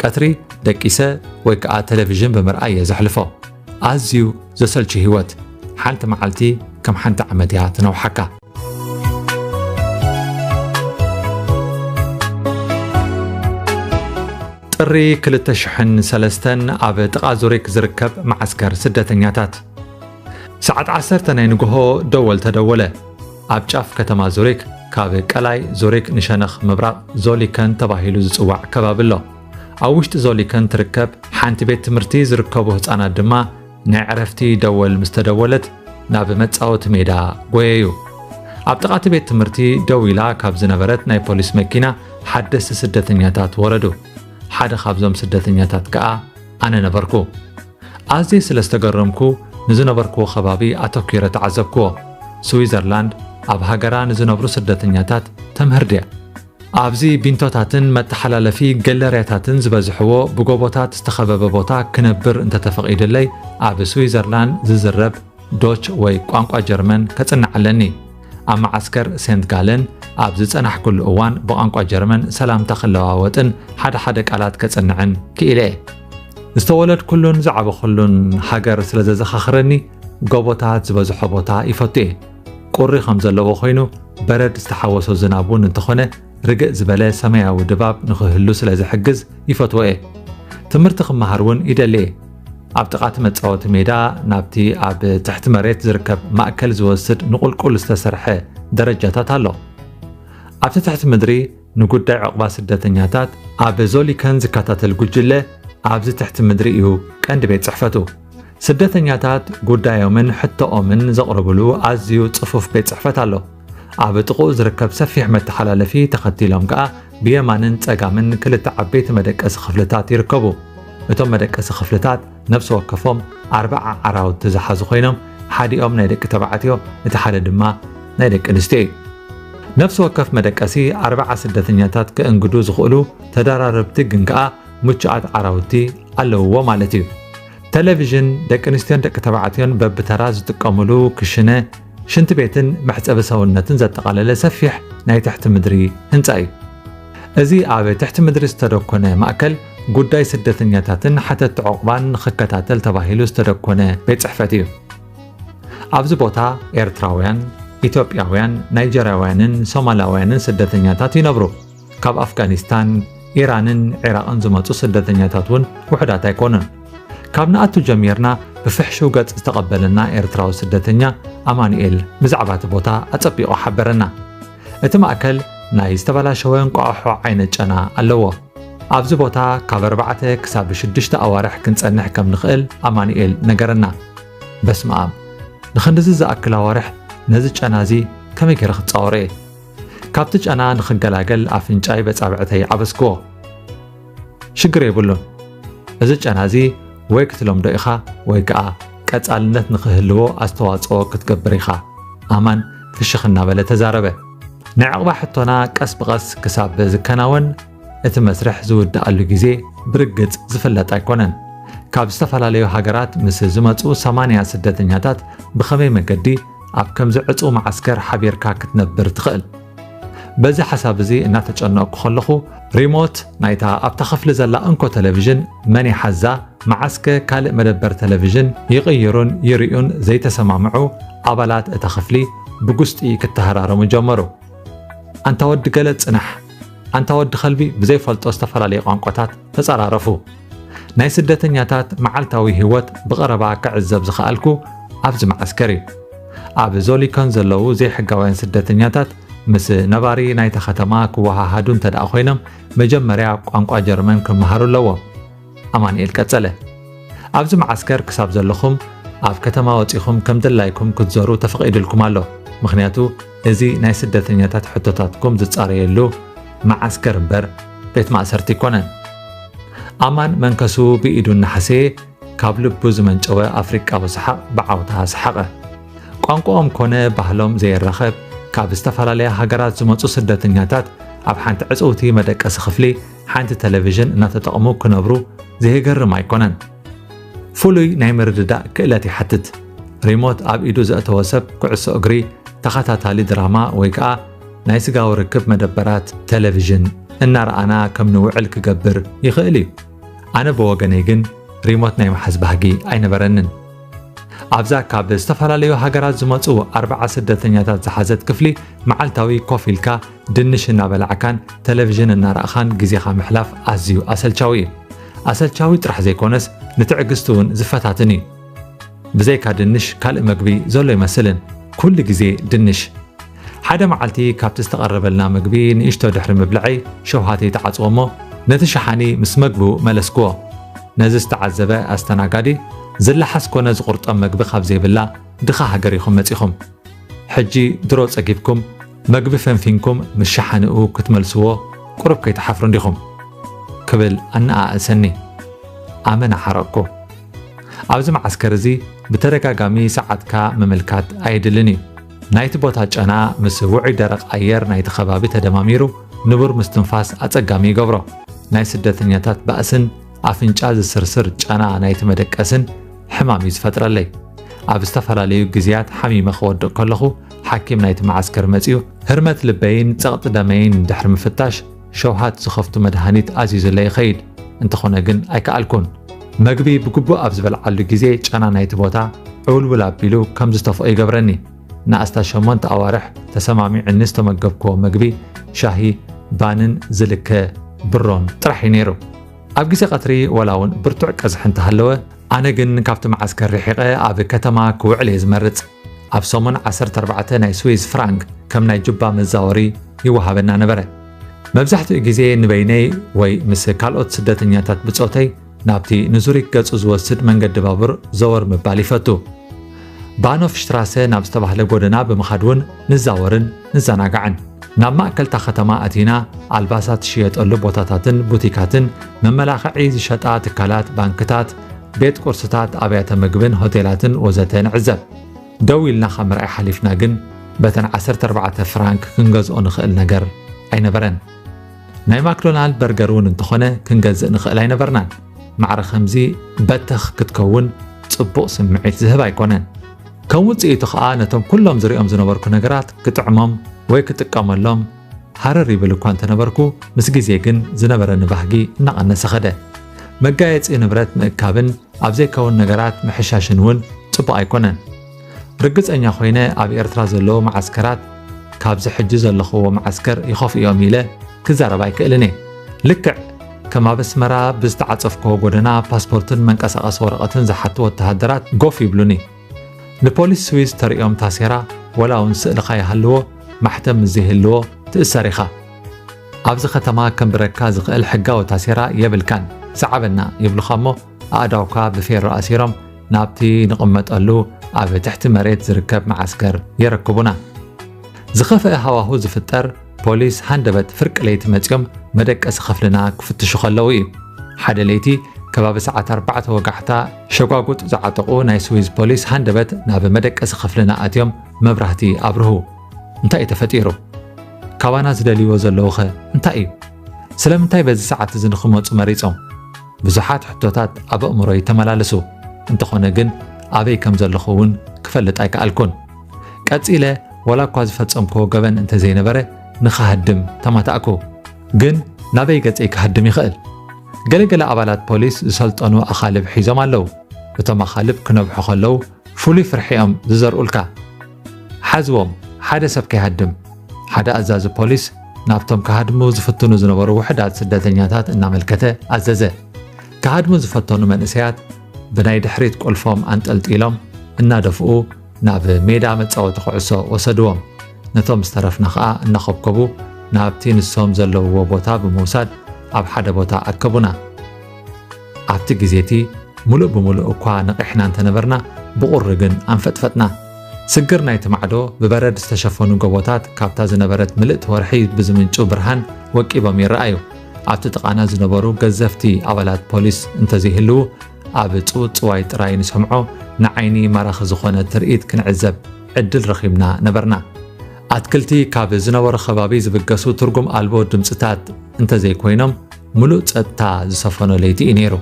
ቀትሪ ደቂሰ ወይ ከኣ ቴሌቪዥን ብምርኣይ እየ ዘሕልፎ። ኣዝዩ ዘሰልቺ ህይወት። ሓንቲ መዓልቲ ከም ሓንቲ ዓመት እያ ትነውሓካ። ጥሪ ክልተ ሽሕን ሰለስተን ኣብ ጥቓ ዙሪክ ዝርከብ መዓስከር ስደተኛታት። ሰዓት ዓሰርተ ናይ ንግሆ ደወል ተደወለ። ኣብ ጫፍ ከተማ ዙሪክ፣ ካብ ቀላይ ዙሪክ ንሸነኽ ምብራቕ ዞሊከን ተባሂሉ ዝጽዋዕ ከባቢ ኣሎ። ኣብ ውሽጢ ዞሊከን ትርከብ ሓንቲ ቤት ትምህርቲ ዝርከቡ ህጻናት ድማ ናይ ዕረፍቲ ደወል ምስ ተደወለት ናብ መጻወቲ ሜዳ ጎየዩ። ኣብ ጥቓ እቲ ቤት ትምህርቲ ደው ኢላ ካብ ዝነበረት ናይ ፖሊስ መኪና ሓደስቲ ስደተኛታት ወረዱ። ሓደ ካብዞም ስደተኛታት ከኣ ኣነ ነበርኩ። ኣዝየ ስለ ዝተገረምኩ ንዝነበርክዎ ከባቢ ኣተኲረ ተዓዘብክዎ። ስዊዘርላንድ ኣብ ሃገራ ንዝነብሩ ስደተኛታት ተምህር ድያ? ኣብዚ ቢንቶታትን መተሓላለፊ ገለርያታትን ዝበዝሕዎ ብጎቦታት ዝተኸበበ ቦታ ክነብር እንተተፈቒዱለይ፣ ኣብ ስዊዘርላንድ ዝዝረብ ዶች ወይ ቋንቋ ጀርመን ከጽንዕ ኣለኒ። ኣብ መዓስከር ሴንት ጋለን ኣብ ዝጸናሕኩሉ እዋን ብቋንቋ ጀርመን ሰላምታ ክለዋወጥን ሓደ ሓደ ቃላት ከጽንዕን ክኢለ እየ። ዝተወለድኩሉን ዝዓበኹሉን ሃገር ስለ ዘዘኻኽረኒ፣ ጎቦታት ዝበዝሖ ቦታ ይፈቱ እየ። ቁሪ ከም ዘለዎ ኮይኑ፣ በረድ ዝተሓወሶ ዝናብ እውን እንተኾነ፣ ርግእ ዝበለ ሰማያዊ ድባብ ንኽህሉ ስለ ዝሕግዝ ይፈትዎ እየ። ትምህርቲ ክመሃር እውን ይደሊ እየ። ኣብ ጥቓ እቲ መጻወቲ ሜዳ ናብቲ ኣብ ትሕቲ መሬት ዝርከብ ማእከል ዝወስድ ንቑልቁል ዝተሰርሐ ደረጃታት ኣሎ። ኣብቲ ትሕቲ ምድሪ ንጉዳይ ዕቑባ ስደተኛታት ኣብ ዞሊከን ዝከታተል ጉጅለ ኣብዚ ትሕቲ ምድሪ እዩ ቀንዲ ቤት ጽሕፈቱ። ስደተኛታት ጉዳዮምን ሕቶኦምን ዘቕርብሉ ኣዝዩ ጽፉፍ ቤት ጽሕፈት ኣሎ። ኣብ ጥቕኡ ዝርከብ ሰፊሕ መተሓላለፊ ተኸቲሎም ከኣ ብየማንን ጸጋምን ክልተ ዓበይቲ መደቀሲ ክፍልታት ይርከቡ። እቶም መደቀሲ ክፍልታት ነፍሲ ወከፎም ኣርብዓ ዓራውቲ ዝሓዙ ኮይኖም፣ ሓዲኦም ናይ ደቂ ተባዕትዮ፣ እቲ ሓደ ድማ ናይ ደቂ ኣንስትዮ እዩ። ነፍሲ ወከፍ መደቀሲ ኣርብዓ ስደተኛታት ክእንግዱ ዝኽእሉ ተደራረብቲ ግን ከኣ ምቹኣት ዓራውቲ ኣለውዎ ማለት እዩ። ቴሌቪዥን፣ ደቂ ኣንስትዮን ደቂ ተባዕትዮን በብተራ ዝጥቀሙሉ ክሽነ፣ ሽንቲ ቤትን መሕጸቢ ሰውነትን ዘጠቓለለ ሰፊሕ ናይ ትሕቲ ምድሪ ህንጻ እዩ። እዚ ኣብ ትሕቲ ምድሪ ዝተደኮነ ማእከል ጉዳይ ስደተኛታትን ሓተቲ ዕቑባን ንኽከታተል ተባሂሉ ዝተደኮነ ቤት ጽሕፈት እዩ። ኣብዚ ቦታ ኤርትራውያን፣ ኢትዮጵያውያን፣ ናይጀርያውያንን ሶማላውያንን ስደተኛታት ይነብሩ። ካብ ኣፍጋኒስታን፣ ኢራንን ዒራቕን ዝመጹ ስደተኛታት እውን ውሑዳት ኣይኮኑን። ካብ ንኣቱ ጀሚርና ብፍሕሽው ገጽ ዝተቐበለና ኤርትራዊ ስደተኛ ኣማኑኤል ብዛዕባ እቲ ቦታ ኣጸቢቑ ሓበረና። እቲ ማእከል ናይ ዝተበላሸወ እንቋቑሖ ዓይነት ጨና ኣለዎ። ኣብዚ ቦታ ካብ ኣርባዕተ ክሳብ ሽዱሽተ ኣዋርሕ ክንጸንሕ ከም ንኽእል ኣማኑኤል ነገረና። በስመ ኣብ! ንኽንድዚ ዝኣክል ኣዋርሕ ነዚ ጨና እዚ ከመይ ገይረ ክጻወሮ እየ? ካብቲ ጨና ንኽገላገል ኣፍንጫይ በጻብዕተይ ዓበስክዎ። ሽግር የብሉን። እዚ ጨና እዚ ወይ ክትለምዶ ኢኻ ወይ ከኣ ቀጻልነት ንኽህልዎ ኣስተዋጽኦ ክትገብር ኢኻ። ኣማን ፍሽኽ እናበለ ተዛረበ። ናይ ዕቕባ ሕቶና ቀስ ብቐስ ክሳብ ዝከናወን እቲ መስርሕ ዝውድኣሉ ግዜ ብርግጽ ዝፍለጥ ኣይኮነን። ካብ ዝተፈላለዩ ሃገራት ምስ ዝመጹ ሰማንያ ስደተኛታት ብኸመይ መገዲ ኣብ ከምዚ ዕጹው መዓስከር ሓቢርካ ክትነብር ትኽእል? በዚ ሓሳብ እዚ እናተጨነቕኩ ከለኹ፣ ሪሞት ናይታ ኣብታ ክፍሊ ዘላ እንኮ ቴሌቪዥን መን ይሓዛ፣ መዓስከ ካልእ መደበር ቴሌቪዥን ይቕይሩን ይርእዩን ዘይተሰማምዑ ኣባላት እታ ክፍሊ ብጉስጢ ክተሃራረሙ ጀመሩ። ኣንታ ወዲ ገለ ጽናሕ፣ ኣንታ ወዲ ከልቢ ብዘይፈልጦ ዝተፈላለየ ቋንቋታት ተጸራረፉ። ናይ ስደተኛታት መዓልታዊ ህይወት ብቐረባ ክዕዘብ ዝኸኣልኩ ኣብዚ መዓስከር እዩ። ኣብ ዞሊኮን ዘለዉ ዘይሕጋውያን ስደተኛታት ምስ ነባሪ ናይታ ከተማ ክወሃሃዱ እንተ ደኣ ኮይኖም መጀመርያ ቋንቋ ጀርመን ክመሃሩ ኣለዎም። ኣማኑኤል ቀጸለ። ኣብዚ መዓስከር ክሳብ ዘለኹም ኣብ ከተማ ወጺኹም ከም ድላይኩም ክትዞሩ ተፈቒዱልኩም ኣሎ። ምኽንያቱ እዚ ናይ ስደተኛታት ሕቶታትኩም ዝጻረየሉ መዓስከር እምበር ቤት ማእሰርቲ ኣይኮነን። ኣማን መንከሱ ብኢዱ እናሓሰየ ካብ ልቡ ዝመንጨወ ኣፍሪቃዊ ሰሓቕ ብዓውታ ሰሓቐ። ቋንቋኦም ኮነ ባህሎም ዘየራኸብ ካብ ዝተፈላለያ ሃገራት ዝመጹ ስደተኛታት ኣብ ሓንቲ ዕጽውቲ መደቀሲ ክፍሊ ሓንቲ ቴሌቪዥን እናተጠቕሙ ክነብሩ ዘየገርም ኣይኮነን። ፍሉይ ናይ ምርድዳእ ክእለት ይሓትት። ሪሞት ኣብ ኢዱ ዘእተወ ሰብ ኩዕሶ እግሪ፣ ተኸታታሊ ድራማ ወይ ከኣ ናይ ስጋዊ ርክብ መደበራት ቴሌቪዥን እናረኣና ከም ንውዕል ክገብር ይኽእል እዩ። ኣነ ብወገነይ ግን ሪሞት ናይ ምሓዝ ባህጊ ኣይነበረንን። ኣብዛ ካብ ዝተፈላለዩ ሃገራት ዝመጹ ኣርብዓ ስደተኛታት ዝሓዘት ክፍሊ መዓልታዊ ኮፍ ኢልካ ድንሽ እናበላዕካን ቴሌቪዥን እናረኣኻን ግዜኻ ምሕላፍ ኣዝዩ ኣሰልቻዊ እዩ። ኣሰልቻዊ ጥራሕ ዘይኮነስ ንትዕግስቲ እውን ዝፈታትን እዩ። ብዘይካ ድንሽ ካልእ መግቢ ዘሎ ኣይመስልን። ኩሉ ግዜ ድንሽ። ሓደ መዓልቲ ካብቲ ዝተቐረበልና መግቢ ንእሽቶ ድሕሪ ምብላዐይ ሸውሃተይ ተዓጽዎ እሞ ነቲ ሸሓኒ ምስ መግቡ መለስክዎ። ነዚ ዝተዓዘበ ኣስተናጋዲ ዝለሓስ ኮነ ዝቑርጠም መግቢ ካብ ዘይብላ ድኻ ሃገር ኢኹም መጺኹም። ሕጂ ድሮ ጸጊብኩም መግቢ ፈንፊንኩም ምስ ሸሓንኡ ክትመልስዎ ቁሩብ ከይትሓፍሩ እንዲኹም ክብል ኣነኣእሰኒ። ኣመና ሓረቕኩ። ኣብዚ መዓስከር እዚ ብተደጋጋሚ ሰዓትካ ምምልካት ኣየድልን እዩ። ናይቲ ቦታ ጨና ምስ ውዑይ ደረቕ ኣየር ናይቲ ከባቢ ተደማሚሩ ንቡር ምስትንፋስ ኣጸጋሚ ይገብሮ። ናይ ስደተኛታት ባእስን ኣፍንጫ ዝስርስር ጨና ናይቲ መደቀስን ሕማም እዩ ዝፈጥረለይ። ኣብ ዝተፈላለዩ ግዜያት ሓሚመ ክወድቕ ከለኹ ሓኪም ናይቲ መዓስከር መጺኡ ህርመት ልበይን ጸቕጢ ደመይን ድሕሪ ምፍታሽ ሸውሃት ዝኸፍቱ መድሃኒት ኣዚዙለይ ይኸይድ። እንተኾነ ግን ኣይከኣልኩን። መግቢ ብግቡእ ኣብ ዝበልዓሉ ግዜ ጨና ናይቲ ቦታ ዕውልውል ኣቢሉ ከም ዝተፍኦ ይገብረኒ። ንኣስታት ሸሞንተ ኣዋርሕ ተሰማሚዑኒ ዝተመገብክዎ መግቢ ሻሂ፣ ባንን ዝልከ ብሮን ጥራሕ እዩ ነይሩ። ኣብ ግዜ ቀትሪ ወላ እውን ብርቱዕ ቀዝሒ እንተሃለወ፣ ኣነ ግን ካብቲ መዓስከር ርሒቐ ኣብ ከተማ ክውዕል እየ ዝመርጽ። ኣብ ሰሙን ዓሰርተ ኣርባዕተ ናይ ስዊዝ ፍራንክ ከም ናይ ጁባ መዛወሪ ይወሃበና ነበረ። መብዛሕትኡ ግዜ ንበይነይ ወይ ምስ ካልኦት ስደተኛታት ብጾተይ ናብቲ ንዙሪክ ገጹ ዝወስድ መንገዲ ባቡር ዘወር ምባል ይፈቱ። ባኖፍ ሽትራሰ ናብ ዝተባህለ ጎደና ብምኻድ እውን ንዛወርን ንዘናጋዕን። ናብ ማእከልታ ከተማ ኣቲና ኣልባሳት ዝሽየጠሉ ቦታታትን ቡቲካትን፣ መመላኽዒ ዝሸጣ ትካላት፣ ባንክታት፣ ቤት ቁርስታት፣ ኣብያተ ምግብን ሆቴላትን ወዘተ ንዕዘብ። ደው ኢልና ካብ ምርኣይ ሓሊፍና ግን በተን ዓሰርተ ኣርባዕተ ፍራንክ ክንገዝኦ ንኽእል ነገር ኣይነበረን። ናይ ማክዶናልድ በርገር እውን እንተኾነ ክንገዝእ ንኽእል ኣይነበርናን። ማዕረ ከምዚ በተኽ ክትከውን ጽቡቕ ስምዒት ዝህብ ኣይኮነን። ከም ውጽኢቱ ኸኣ ነቶም ኩሎም ዝሪኦም ዝነበርኩ ነገራት ክጥዕሞም ወይ ክጥቀመሎም ሃረር ይብል እኳ እንተነበርኩ፣ ምስ ግዜ ግን ዝነበረኒ ባህጊ እናቐነሰ ኸደ። መጋየጺ ንብረት ምእካብን ኣብ ዘይከውን ነገራት ምሕሻሽን እውን ጽቡቕ ኣይኮነን። ርግጸኛ ኮይነ ኣብ ኤርትራ ዘለዉ መዓስከራት ካብዚ ሕጂ ዘለኽዎ መዓስከር ይኸፍኡ እዮም ኢለ ክዛረብ ኣይክእልን እየ። ልክዕ ከም ኣብ ኣስመራ ብዝተዓጸፍክዎ ጎደና ፓስፖርትን መንቀሳቐሲ ወረቐትን ዝሓቱ ወተሃደራት ጎፍ ይብሉኒ። ንፖሊስ ስዊዝ ተርእዮም ታሴራ፣ ወላ እውን ስእልኻ ይሃልዎ፣ ማሕተም ምስ ዘይህልዎ ትእሰር ኢኻ። ኣብዚ ከተማ ከንብረካ ዝኽእል ሕጋዊ ታሴራ የብልካን፣ ሰዓበና ይብሉኻ እሞ ኣእዳውካ ብፌሮ ኣሲሮም ናብቲ ንቕመጠሉ ኣብ ትሕቲ መሬት ዝርከብ መዓስከር የረክቡና። ዝኸፍአ ሃዋሁ ዝፍጠር ፖሊስ ሃንደበት ፍርቂ ለይቲ መጺኦም መደቀሲ ክፍልና ክፍትሹ ከለዉ እዩ። ሓደ ለይቲ ከባቢ ሰዓት ኣርባዕተ ወጋሕታ ሸጓጉጥ ዝዓጠቑ ናይ ስዊዝ ፖሊስ ሃንደበት ናብ መደቀሲ ክፍልና ኣትዮም መብራህቲ ኣብርሁ። እንታይ እዩ ተፈጢሩ? ካባና ዝደልይዎ ዘለዉ ኸ እንታይ እዩ? ስለምንታይ በዚ ሰዓት እዚ ንኽመጹ መሪጾም? ብዙሓት ሕቶታት ኣብ ኣእምሮይ ተመላለሱ። እንተኾነ ግን ኣበይ ከም ዘለኹ እውን ክፈልጥ ኣይከኣልኩን። ቀጺለ ዋላ እኳ ዝፈጸምክዎ ገበን እንተዘይነበረ ንኽሃድም ተማታእኩ። ግን ናበይ ገጸይ ክሃድም ይኽእል? ገለገለ ኣባላት ፖሊስ ዝሰልጠኑ ኣኻልብ ሒዞም ኣለዉ። እቶም ኣኻልብ ክነብሑ ከለዉ ፍሉይ ፍርሒ እዮም ዝዘርኡልካ። ሓዝዎም፣ ሓደ ሰብ ከይሃድም። ሓደ ኣዛዚ ፖሊስ ናብቶም ክሃድሙ ዝፍትኑ ዝነበሩ ውሑዳት ስደተኛታት እናመልከተ ኣዘዘ። ክሃድሙ ዝፈተኑ መንእሰያት ብናይ ድሕሪት ቁልፎም ኣንጠልጢሎም እናደፍኡ ናብ ሜዳ መጻወቲ ኩዕሶ ወሰድዎም። ነቶም ዝተረፍና ኸኣ እናኸብከቡ ናብቲ ንሶም ዘለውዎ ቦታ ብምውሳድ ኣብ ሓደ ቦታ ኣከቡና። ኣብቲ ግዜ እቲ ምሉእ ብምሉእ እኳ ነቒሕና እንተነበርና፣ ብቑሪ ግን ኣንፈጥፈጥና። ስግር ናይቲ ማዕዶ ብበረድ ዝተሸፈኑ ጎቦታት ካብታ ዝነበረት ምልእቲ ወርሒ ብዝምንጩ ብርሃን ወቂቦም ይረኣዩ። ኣብቲ ጥቓና ዝነበሩ ገዘፍቲ ኣባላት ፖሊስ እንተዘይህልዉ፣ ኣብ ጽውጽዋይ ጥራይ ንሰምዖ ንዓይኒ ማራኺ ዝኾነ ትርኢት ክንዕዘብ ዕድል ረኺብና ነበርና። ኣትክልቲ ካብ ዝነበሮ ከባቢ ዝብገሱ ትርጉም ኣልቦ ድምጽታት እንተዘይኮይኖም፣ ምሉእ ጸጥታ ዝሰፈኖ ለይቲ እዩ ነይሩ።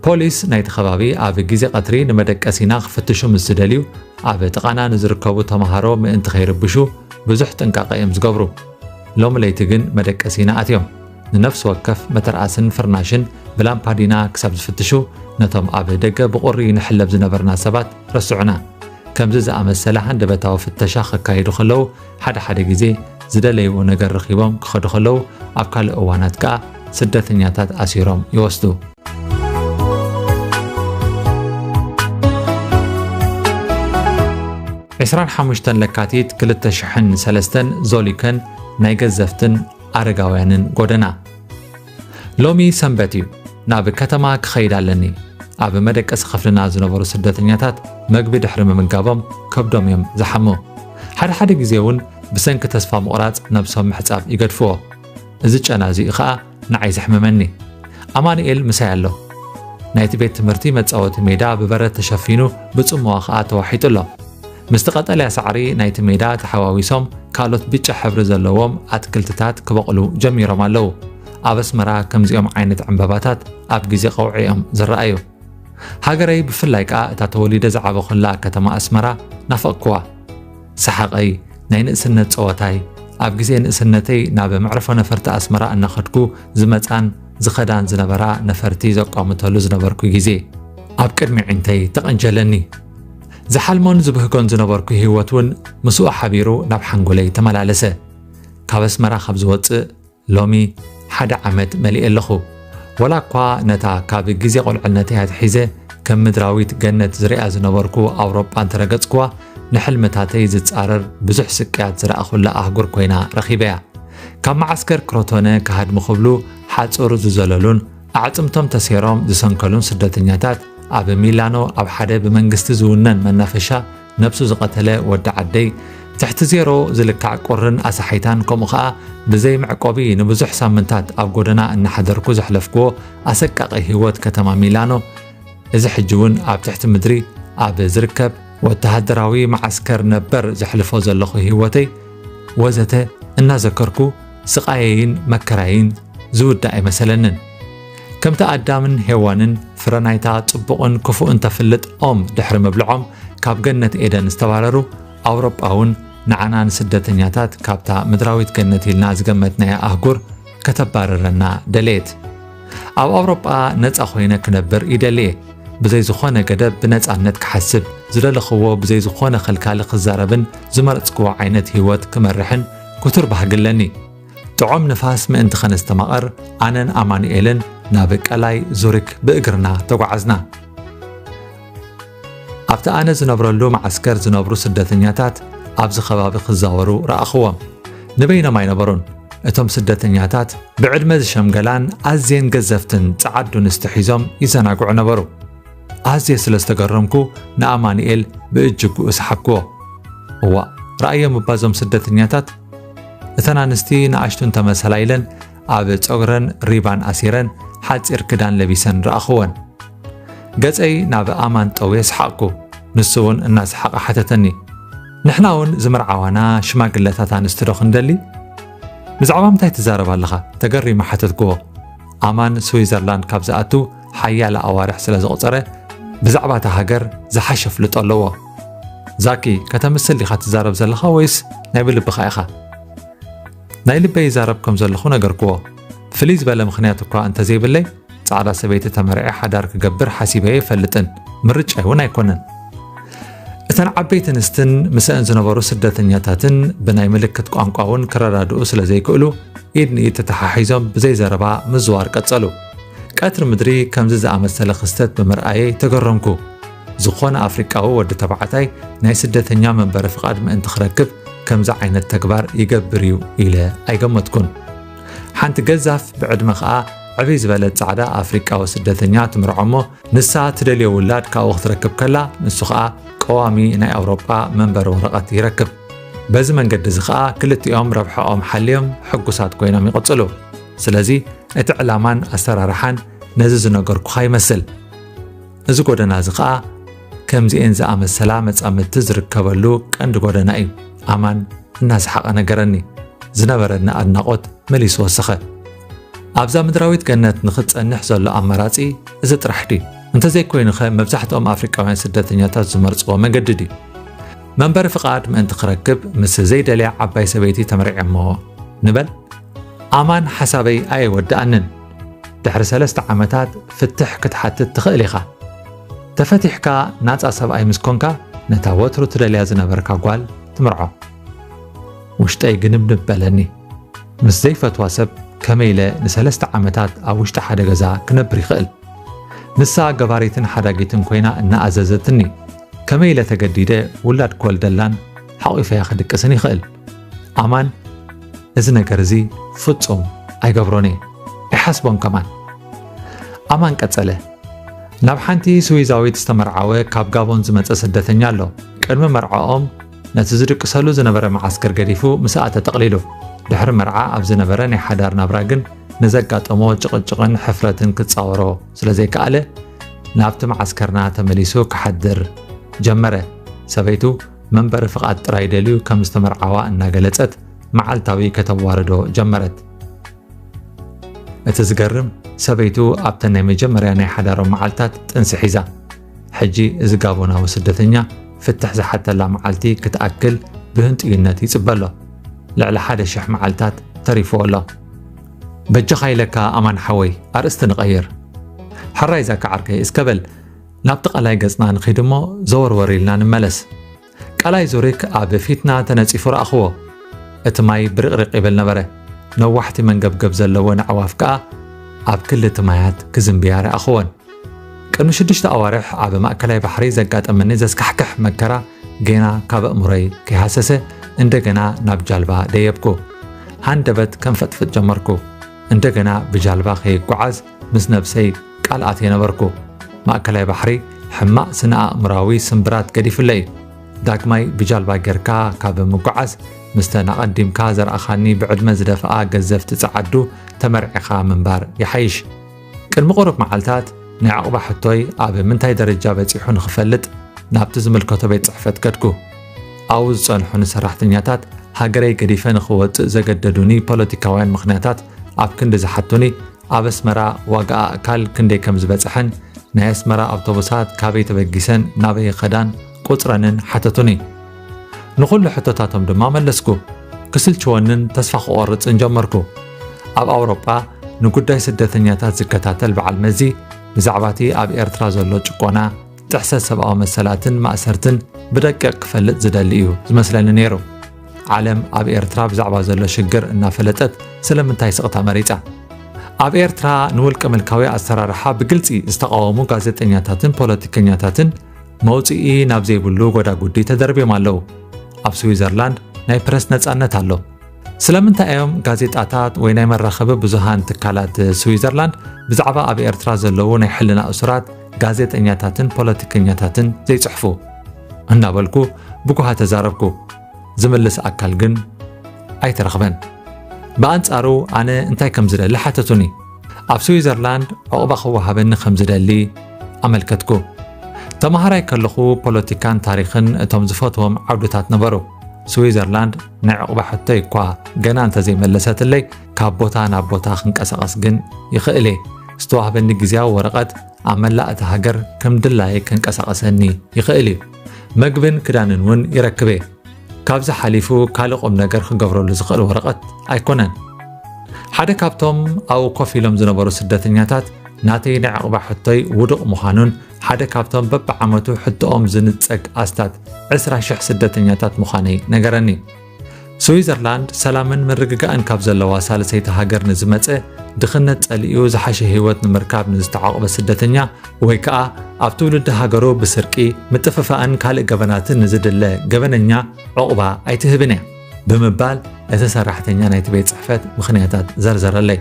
ፖሊስ ናይቲ ከባቢ ኣብ ግዜ ቀትሪ ንመደቀሲና ክፍትሹ ምስ ዝደልዩ፣ ኣብ ጥቓና ንዝርከቡ ተማሃሮ ምእንቲ ከይርብሹ ብዙሕ ጥንቃቐ እዮም ዝገብሩ። ሎሚ ለይቲ ግን መደቀሲና ኣትዮም ንነፍሲ ወከፍ መተርኣስን ፍርናሽን ብላምፓዲና ክሳብ ዝፍትሹ፣ ነቶም ኣብ ደገ ብቑሪ ንሕለብ ዝነበርና ሰባት ረስዑና። ከምዚ ዝኣመሰለ ሃንደበታዊ ፍተሻ ከካይዱ ከለዉ፣ ሓደ ሓደ ግዜ ዝደለይዎ ነገር ረኺቦም ክኸዱ ከለዉ፣ ኣብ ካልእ እዋናት ከኣ ስደተኛታት ኣሲሮም ይወስዱ። ዕስራን ሓሙሽተን ለካቲት ክልተ ሽሕን ሰለስተን ዞሊከን ናይ ገዘፍትን ኣረጋውያንን ጎደና። ሎሚ ሰንበት እዩ። ናብ ከተማ ክኸይድ ኣለኒ። ኣብ መደቀሲ ክፍልና ዝነበሩ ስደተኛታት መግቢ ድሕሪ ምምጋቦም ከብዶም እዮም ዝሓሙ። ሓደ ሓደ ግዜ እውን ብሰንኪ ተስፋ ምቑራጽ ነብሶም ምሕጻብ ይገድፍዎ። እዚ ጨና እዚኡ ኸኣ ንዓይ ዘሕምመኒ። ኣማኑኤል ምሳይ ኣሎ። ናይቲ ቤት ትምህርቲ መጻወቲ ሜዳ ብበረድ ተሸፊኑ ብጽምዋ ኸኣ ተዋሒጡ ኣሎ። ምስቲ ቀጠልያ ሳዕሪ ናይቲ ሜዳ ተሓዋዊሶም ካልኦት ብጫ ሕብሪ ዘለዎም ኣትክልትታት ክበቕሉ ጀሚሮም ኣለዉ። ኣብ ኣስመራ ከምዚኦም ዓይነት ዕምባባታት ኣብ ግዜ ቀውዒ እዮም ዝረኣዩ። ሃገረይ ብፍላይ ከኣ እታ ተወሊደ ዝዓበኹላ ከተማ ኣስመራ ናፈቕክዋ። ሰሓቐይ፣ ናይ ንእስነት ጸወታይ፣ ኣብ ግዜ ንእስነተይ ናብ መዕርፎ ነፈርቲ ኣስመራ እናኸድኩ ዝመጻን ዝኸዳን ዝነበራ ነፈርቲ ዘቋምተሉ ዝነበርኩ ግዜ። ኣብ ቅድሚ ዒንተይ ተቐንጀለኒ። ዝሓልሞን ዝብህጎን ዝነበርኩ ህይወት እውን ምስኡ ሓቢሩ ናብ ሓንጎለይ ተመላለሰ። ካብ ኣስመራ ካብ ዝወጽእ ሎሚ ሓደ ዓመት መሊኤ ኣለኹ። ወላ እኳ ነታ ካብ ግዜ ቁልዕነተይ ኣትሒዘ ከም ምድራዊት ገነት ዝሪኣ ዝነበርኩ ኣውሮጳ እንተረገጽኩዋ፣ ንሕልምታተይ ዝጻረር ብዙሕ ስቅያት ዝረኣኹላ ኣህጉር ኮይና ረኺበያ። ካብ መዓስከር ክሮቶነ ክሃድሙ ክብሉ ሓጹር ዝዘለሉን ኣዕጽምቶም ተሴሮም ዝሰንከሉን ስደተኛታት፣ ኣብ ሚላኖ ኣብ ሓደ ብመንግስቲ ዝውነን መናፈሻ ነብሱ ዝቐተለ ወዲ ዓደይ፣ ትሕቲ ዜሮ ዝልካዕ ቁርን ኣሳሓይታን፣ ከምኡ ኸኣ ብዘይ መዕቆቢ ንብዙሕ ሳምንታት ኣብ ጎደና እናሓደርኩ ዘሕለፍክዎ ኣሰቃቒ ህይወት ከተማ ሚላኖ፣ እዚ ሕጂ እውን ኣብ ትሕቲ ምድሪ ኣብ ዝርከብ ወተሃደራዊ መዓስከር ነበር ዘሕልፎ ዘለኹ ህይወተይ ወዘተ እናዘከርኩ፣ ስቓየይን መከራይን ዝውዳእ ኣይመሰለንን። ከምቲ ኣዳምን ሄዋንን ፍረ ናይታ ጽቡቕን ክፉእን ተፍልጥ ኦም ድሕሪ ምብልዖም ካብ ገነት ኤደን ዝተባረሩ፣ ኣውሮጳ እውን ንዓና ንስደተኛታት ካብታ ምድራዊት ገነት ኢልና ዝገመትናያ ኣህጉር ከተባርረና ደለየት። ኣብ ኣውሮጳ ነጻ ኮይነ ክነብር ይደሊ እየ። ብዘይ ዝኾነ ገደብ ብነጻነት ክሓስብ፣ ዝደለኽዎ ብዘይ ዝኾነ ከልካሊ ክዛረብን ዝመረጽክዎ ዓይነት ህይወት ክመርሕን ክቱር ባህጊ ኣለኒ። ጥዑም ንፋስ ምእንቲ ከነስተማቕር፣ ኣነን ኣማኑኤልን ናብ ቀላይ ዙሪክ ብእግርና ተጓዓዝና። ኣብቲ ኣነ ዝነብረሉ መዓስከር ዝነብሩ ስደተኛታት ኣብዚ ከባቢ ክዛወሩ ረኣኽዎም። ንበይኖም ኣይነበሩን። እቶም ስደተኛታት ብዕድመ ዝሸምገላን ኣዝየን ገዘፍትን ጸዓዱ ኣንስቲ ሒዞም ይዘናግዑ ነበሩ። ኣዝየ ስለ ዝተገረምኩ ንኣማኑኤል ብእጅጉ ሰሓብክዎ። እዋእ፣ ረኣዮም እባ እዞም ስደተኛታት። እተን ኣንስቲ ንኣሽቱ እንተመሰላ ኢለን ኣብ ጸጉረን ሪባን ኣሲረን ሓጺር ክዳን ለቢሰን ረኣኽወን። ገጸይ ናብ ኣማን ጠውየ ሰሓቕኩ። ንሱ እውን እናሰሓቐ ሓተተኒ። ንሕና እውን ዝምርዓዋና ሽማግለታት ኣንስቲ ዶ ክንደሊ? "ብዛዕባ ምንታይ ትዛረብ ኣለኻ?" ተገሪመ ሓተትክዎ። ኣማን ስዊዘርላንድ ካብ ዝኣቱ ሓያለ ኣዋርሕ ስለ ዘቑጸረ፣ ብዛዕባ እታ ሃገር ዝሓሸ ኣፍልጦ ኣለዎ። "ዛኪ፣ ከተምስል ዲኻ ትዛረብ ዘለኻ ወይስ ናይ ብልብኻ ኢኻ?" ናይ ልበይ ይዛረብ ከም ዘለኹ ነገርክዎ። ፍልይ ዝበለ ምኽንያት እኳ እንተዘይብለይ፣ ጻዕዳ ሰበይቲ ተመርዐ ሓዳር ክገብር ሓሲበ ኣይፈልጥን። ምርጫይ እውን ኣይኮነን። እተን ዓበይቲ ኣንስትን ምስአን ዝነበሩ ስደተኛታትን ብናይ ምልክት ቋንቋ እውን ክረዳድኡ ስለ ዘይክእሉ፣ ኢድ ንኢድ ተተሓሒዞም ብዘይ ዘረባ ምዝዋር ቀጸሉ። ቀትሪ ምድሪ ከምዚ ዝኣመሰለ ክስተት ብምርኣየይ ተገረምኩ። ዝኾነ ኣፍሪቃዊ ወዲ ተባዕታይ ናይ ስደተኛ መንበሪ ፍቓድ ምእንቲ ክረክብ ከምዚ ዓይነት ተግባር ይገብር እዩ ኢለ ኣይገመትኩን። ሓንቲ ገዛፍ ብዕድመ ኸኣ ዕብይ ዝበለት ጻዕዳ ኣፍሪቃዊ ስደተኛ ትምርዖ እሞ፣ ንሳ ትደልዮ ውላድ ካብኡ ክትረክብ ከላ፣ ንሱ ኸኣ ቀዋሚ ናይ ኣውሮጳ መንበሪ ወረቐት ይረክብ። በዚ መንገዲ እዚ ኸኣ ክልቲኦም ረብሓኦም ሓልዮም ሕጉሳት ኮይኖም ይቕጽሉ። ስለዚ እቲ ዕላማን ኣሰራርሓን ነዚ ዝነገርኩኻ ይመስል። እዚ ጎደና እዚ ኸኣ ከምዚኤን ዝኣመሰላ መጻምድቲ ዝርከበሉ ቀንዲ ጎደና እዩ። ኣማን እናሰሓቐ ነገረኒ። ዝነበረኒ ኣድናቖት መሊሱ ወሰኸ። ኣብዛ ምድራዊት ገነት ንኽትጸንሕ ዘሎ ኣማራጺ እዚ ጥራሕ ድዩ? እንተዘይኮይኑኸ መብዛሕትኦም ኣፍሪቃውያን ስደተኛታት ዝመርጽዎ መገዲ ድዩ? መንበሪ ፍቓድ ምእንቲ ክረክብ ምስ ዘይደልያ ዓባይ ሰበይቲ ተመርዕየ እሞ ንበል። ኣማን ሓሳበይ ኣየወድኣንን። ድሕሪ ሰለስተ ዓመታት ፍትሕ ክትሓትት ትኽእል ኢኻ። ተፈቲሕካ ናጻ ሰብኣይ ምስ ኮንካ ነታ ወትሩ ትደልያ ዝነበርካ ጓል ትምርዖ። ውሽጠይ ግንብንብ በለኒ። ምስ ዘይፈትዋ ሰብ ከመይ ኢለ ንሰለስተ ዓመታት ኣብ ውሽጢ ሓደ ገዛ ክነብር ይኽእል? ንሳ ገባሪትን ሓዳጊትን ኮይና እናኣዘዘትኒ፣ ከመይ ኢለ ተገዲደ ውላድ ክወልደላን ሓቒፈያ ክድቅስን ይኽእል? ኣማን፣ እዚ ነገር እዚ ፍጹም ኣይገብሮን እየ። ኣይሓስቦን ከማን። ኣማን ቀጸለ። ናብ ሓንቲ ስዊዛዊት ዝተመርዓወ ካብ ጋቦን ዝመጸ ስደተኛ ኣሎ። ቅድሚ መርዓኦም ነቲ ዝድቅሰሉ ዝነበረ መዓስከር ገዲፉ ምስኣ ተጠቕሊሉ። ድሕሪ መርዓ ኣብ ዝነበረ ናይ ሓዳር ናብራ ግን ንዘጋጠሞ ጭቕጭቕን ሕፍረትን ክጻወሮ ስለ ዘይከኣለ፣ ናብቲ መዓስከርና ተመሊሱ ክሓድር ጀመረ። ሰበይቱ መንበሪ ፍቓድ ጥራይ ደልዩ ከም ዝተመርዓዋ እናገለጸት መዓልታዊ ከተዋርዶ ጀመረት። እቲ ዝገርም፣ ሰበይቱ ኣብተን ናይ መጀመርያ ናይ ሓዳሮም መዓልታት ጥንሲ ሒዛ። ሕጂ እዚ ጋቦናዊ ስደተኛ ፍትሕ ዝሓተላ መዓልቲ ክትኣክል ብህንጥዩነት ይጽበ ኣሎ። ልዕሊ ሓደ ሽሕ መዓልታት ተሪፍዎ ኣሎ። በጃኻ ኢለካ ኣማን ሓወይ፣ ኣርእስቲ ንቐይር። ሕራይ ዛኪ ዓርከይ፣ እስከ በል ናብቲ ቃላይ ገጽና ንኺድ እሞ ዘወርወር ኢልና ንመለስ። ቃላይ ዙሪክ ኣብ ፊትና ተነጺፉ ረኣኽዎ። እቲ ማይ ብርቕሪቕ ይብል ነበረ። ነዋሕቲ መንገብገብ ዘለወን ኣዕዋፍ ከኣ ኣብ ክሊ እቲ ማያት ክዝንብያ ረኣኽወን። ቅድሚ ሽዱሽተ ኣዋርሕ ኣብ ማእከላይ ባሕሪ ዘጋጠመኒ ዘስካሕክሕ መከራ ጌና ካብ ኣእምሮይ ከይሃሰሰ፣ እንደገና ናብ ጃልባ ደየብኩ። ሃንደበት ከም ፈጥፍጥ ጀመርኩ። እንደገና ብጃልባ ከይጓዓዝ ምስ ነብሰይ ቃል ኣትየ ነበርኩ። ማእከላይ ባሕሪ ሕማቕ ስነ ኣእምራዊ ስምብራት ገዲፉለይ። ዳግማይ ብጃልባ ጌርካ ካብ ምጉዓዝ፣ ምስተን ኣቐዲምካ ዘርኣኻኒ ብዕድመ ዝደፍኣ ገዘፍቲ ጸዓዱ ተመርዒኻ ምንባር ይሓይሽ። ቅድሚ ቁሩብ መዓልታት ናይ ዑቕባ ሕቶይ ኣብ ምንታይ ደረጃ በጺሑ ንኽፈልጥ ናብቲ ዝምልከቶ ቤት ጽሕፈት ከድኩ። ኣብኡ ዝጸንሑኒ ሰራሕተኛታት ሃገረይ ገዲፈ ንኽወጽእ ዘገደዱኒ ፖለቲካውያን ምኽንያታት ኣብ ክንዲ ዝሓቱኒ፣ ኣብ ኣስመራ ዋጋ ኣእካል ክንደይ ከም ዝበጽሐን ናይ ኣስመራ ኣውቶቡሳት ካበይ ተበጊሰን ናበይ ይኸዳን ቁጽረንን ሓተቱኒ። ንኹሉ ሕቶታቶም ድማ መለስኩ። ክስልችወንን ተስፋ ክቖርጽን ጀመርኩ። ኣብ ኣውሮጳ ንጉዳይ ስደተኛታት ዝከታተል በዓል መዚ ብዛዕባቲ ኣብ ኤርትራ ዘሎ ጭቆና፣ ጥሕሰት ሰብኣዊ መሰላትን ማእሰርትን ብደቂቕ ክፈልጥ ዝደሊ እዩ ዝመስለኒ ነይሩ። ዓለም ኣብ ኤርትራ ብዛዕባ ዘሎ ሽግር እናፈለጠት ስለምንታይ ስቕታ መሪጻ? ኣብ ኤርትራ ንውልቀ ምልካዊ ኣሰራርሓ ብግልጺ ዝተቓወሙ ጋዜጠኛታትን ፖለቲከኛታትን መውጽኢ ናብ ዘይብሉ ጎዳጉዲ ተደርብዮም ኣለዉ። ኣብ ስዊዘርላንድ ናይ ፕረስ ነጻነት ኣሎ። ስለምንታይ እዮም ጋዜጣታት ወይ ናይ መራኸቢ ብዙሃን ትካላት ስዊዘርላንድ ብዛዕባ ኣብ ኤርትራ ዘለዉ ናይ ሕልና እሱራት ጋዜጠኛታትን ፖለቲከኛታትን ዘይጽሕፉ? እናበልኩ ብጉሃ ተዛረብኩ። ዝምልስ ኣካል ግን ኣይተረኽበን። ብኣንጻሩ ኣነ እንታይ ከም ዝደሊ ሓተቱኒ። ኣብ ስዊዘርላንድ ዑቕባ ክወሃበኒ ከም ዝደሊ ኣመልከትኩ። ተማሃራይ ከለኹ ፖለቲካን ታሪኽን እቶም ዝፈትዎም ዓውድታት ነበሩ። ስዊዘርላንድ ናይ ዕቑባ ሕቶይ እኳ ገና እንተዘይመለሰትለይ፣ ካብ ቦታ ናብ ቦታ ክንቀሳቐስ ግን ይኽእል እየ። ዝተዋህበኒ ግዜያዊ ወረቐት ኣብ መላእ እታ ሃገር ከም ድላየ ከንቀሳቐሰኒ ይኽእል እዩ። መግብን ክዳንን እውን ይረክብ እየ። ካብዚ ሓሊፉ ካልእ ቁም ነገር ክገብረሉ ዝኽእል ወረቐት ኣይኮነን። ሓደ ካብቶም ኣብኡ ኮፍ ኢሎም ዝነበሩ ስደተኛታት፣ ናተይ ናይ ዕቑባ ሕቶይ ውዱቕ ምዃኑን ሓደ ካብቶም በብዓመቱ ሕቶኦም ዝንጸግ ኣስታት ዕስራ ሽሕ ስደተኛታት ምዃነይ ነገረኒ። ስዊዘርላንድ ሰላምን ምርግጋእን ካብ ዘለዋ ሳልሰይቲ ሃገር ንዝመጸ፣ ድኽነት ጸሊኡ ዝሓሸ ህይወት ንምርካብ ንዝተዓቑበ ስደተኛ፣ ወይ ከኣ ኣብ ትውልዲ ሃገሩ ብስርቂ፣ ምጥፍፋእን ካልእ ገበናትን ንዝድለ ገበነኛ ዕቑባ ኣይትህብን እያ ብምባል እቲ ሰራሕተኛ ናይቲ ቤት ጽሕፈት ምኽንያታት ዘርዘረለይ።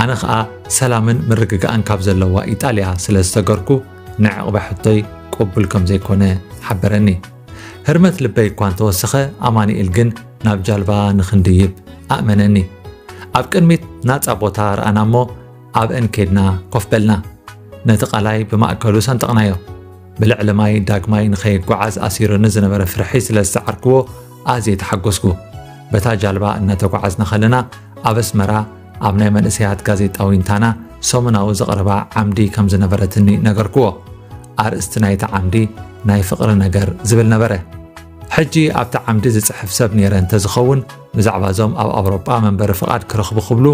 ኣነ ኸኣ ሰላምን ምርግጋእን ካብ ዘለዋ ኢጣልያ ስለ ዝተገርኩ፣ ናይ ዕቑባ ሕቶይ ቅቡል ከም ዘይኮነ ሓበረኒ። ህርመት ልበይ እኳ እንተወሰኸ፣ ኣማኑኤል ግን ናብ ጃልባ ንኽንድይብ ኣእመነኒ። ኣብ ቅድሚት ናጻ ቦታ ረኣና እሞ፣ ኣብአን ኬድና ኮፍ በልና። ነቲ ቀላይ ብማእከሉ ሰንጠቕናዮ። ብልዕሊ ማይ ዳግማይ ንኸይጓዓዝ ኣሲሩኒ ዝነበረ ፍርሒ ስለ ዝሰዓርክዎ፣ ኣዝየ ተሓጎስኩ። በታ ጃልባ እናተጓዓዝና ከለና፣ ኣብ ኣስመራ ኣብ ናይ መንእሰያት ጋዜጣ ዊንታና ሰሙናዊ ዘቕርባ ዓምዲ ከም ዝነበረትኒ ነገርክዎ። ኣርእስቲ ናይቲ ዓምዲ ናይ ፍቕሪ ነገር ዝብል ነበረ። ሕጂ ኣብቲ ዓምዲ ዝጽሕፍ ሰብ ነይረ እንተዝኸውን፣ ብዛዕባ እዞም ኣብ ኣውሮጳ መንበሪ ፍቓድ ክረኽቡ ክብሉ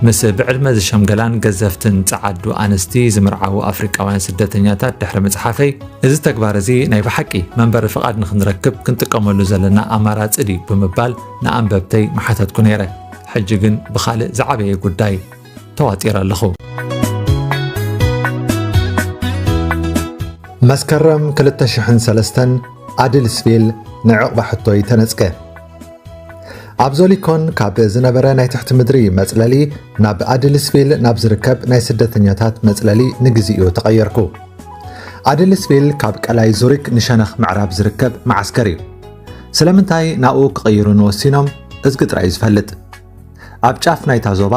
ምስ ብዕድመ ዝሸምገላን ገዘፍትን ጸዓዱ ኣንስቲ ዝምርዓዉ ኣፍሪቃውያን ስደተኛታት ድሕሪ ምጽሓፈይ፣ እዚ ተግባር እዚ ናይ ብሓቂ መንበሪ ፍቓድ ንኽንረክብ ክንጥቀመሉ ዘለና ኣማራጺ ድዩ ብምባል ንኣንበብተይ ምሓተትኩ ነይረ። ሕጂ ግን ብኻልእ ዝዓበየ ጉዳይ ተዋጢረ ኣለኹ። መስከረም ክልተ ሽሕን ሰለስተን ኣድልስቪል ናይ ዕቑባ ሕቶይ ተነጽገ። ኣብ ዞሊኮን ካብ ዝነበረ ናይ ትሕቲ ምድሪ መጽለሊ ናብ ኣድልስቪል ናብ ዝርከብ ናይ ስደተኛታት መጽለሊ ንግዚኡ ተቐየርኩ። ኣድልስቪል ካብ ቀላይ ዙሪክ ንሸነኽ ምዕራብ ዝርከብ መዓስከር እዩ። ስለምንታይ ናብኡ ክቕይሩኒ ወሲኖም እዝጊ ጥራይ እዩ ዝፈልጥ። ኣብ ጫፍ ናይታ ዞባ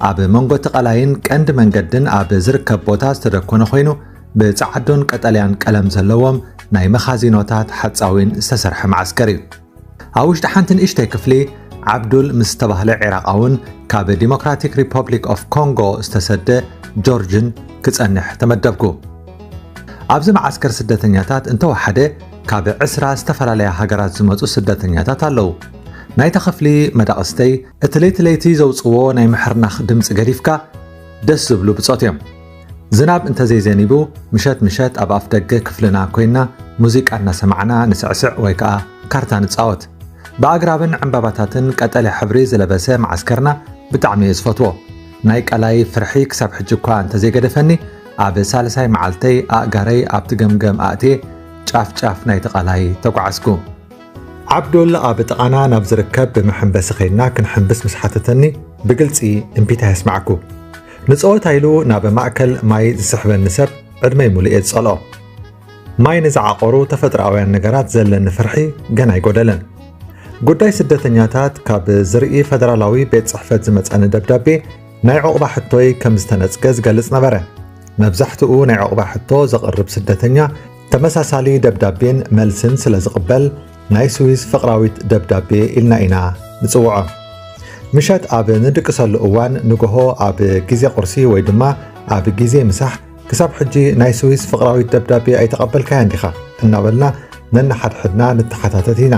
ኣብ መንጎ እቲ ቀላይን ቀንዲ መንገድን ኣብ ዝርከብ ቦታ ዝተደኮነ ኮይኑ ብጸዓዱን ቀጠልያን ቀለም ዘለዎም ናይ መኻዚኖታት ሓጻዊን ዝተሰርሐ መዓስከር እዩ። ኣብ ውሽጢ ሓንቲ ንእሽተይ ክፍሊ ዓብዱል ምስ ዝተባህለ ዒራቓውን ካብ ዲሞክራቲክ ሪፐብሊክ ኦፍ ኮንጎ ዝተሰደ ጆርጅን ክጸንሕ ተመደብኩ። ኣብዚ መዓስከር ስደተኛታት እንተወሓደ ካብ ዕስራ ዝተፈላለያ ሃገራት ዝመጹ ስደተኛታት ኣለዉ። ናይታ ክፍሊ መዳቕስተይ እቲ ለይቲ ለይቲ ዘውጽዎ ናይ ምሕርናኽ ድምጺ ገዲፍካ ደስ ዝብሉ ብጾት እዮም። ዝናብ እንተዘይዘኒቡ ምሸት ምሸት ኣብ ኣፍ ደገ ክፍልና ኮይና ሙዚቃ እናሰማዕና ንስዕስዕ ወይ ከኣ ካርታ ንጻወት። ብኣግራብን ዕምባባታትን ቀጠልያ ሕብሪ ዝለበሰ መዓስከርና ብጣዕሚ እየ ዝፈትዎ። ናይ ቀላይ ፍርሒ ክሳብ ሕጂ እኳ እንተዘይገደፈኒ፣ ኣብ ሳልሳይ መዓልተይ ኣእጋረይ ኣብቲ ገምገም ኣእትየ ጫፍ ጫፍ ናይቲ ቀላይ ተጓዓዝኩ። ዓብዱል ኣብ ጥቓና ናብ ዝርከብ መሐንበሲ ከይድና ክንሕንብስ ምስ ሓተተኒ ብግልጺ እምቢታ የስማዕኩ። ንጸወታ ኢሉ ናብ ማእከል ማይ ዝስሕበኒ ሰብ ዕድመይ ሙሉእ እየ ዝጸልኦ። ማይ ንዝዓቆሩ ተፈጥሮኣውያን ነገራት ዘለኒ ፍርሒ ገና ኣይጎደለን። ጉዳይ ስደተኛታት ካብ ዝርኢ ፈደራላዊ ቤት ጽሕፈት ዝመጸኒ ደብዳቤ ናይ ዑቕባ ሕቶይ ከም ዝተነጽገ ዝገልጽ ነበረ። መብዛሕትኡ ናይ ዑቕባ ሕቶ ዘቕርብ ስደተኛ ተመሳሳሊ ደብዳቤን መልስን ስለ ዝቕበል ናይ ስዊስ ፍቕራዊት ደብዳቤ ኢልና ኢና ንጽውዖ። ምሸት ኣብ ንድቅሰሉ እዋን ንግሆ ኣብ ግዜ ቁርሲ ወይ ድማ ኣብ ግዜ ምሳሕ ክሳብ ሕጂ ናይ ስዊስ ፍቕራዊት ደብዳቤ ኣይተቐበልካያን ዲኻ እናበልና ነንሓድሕድና ንተሓታተት ኢና።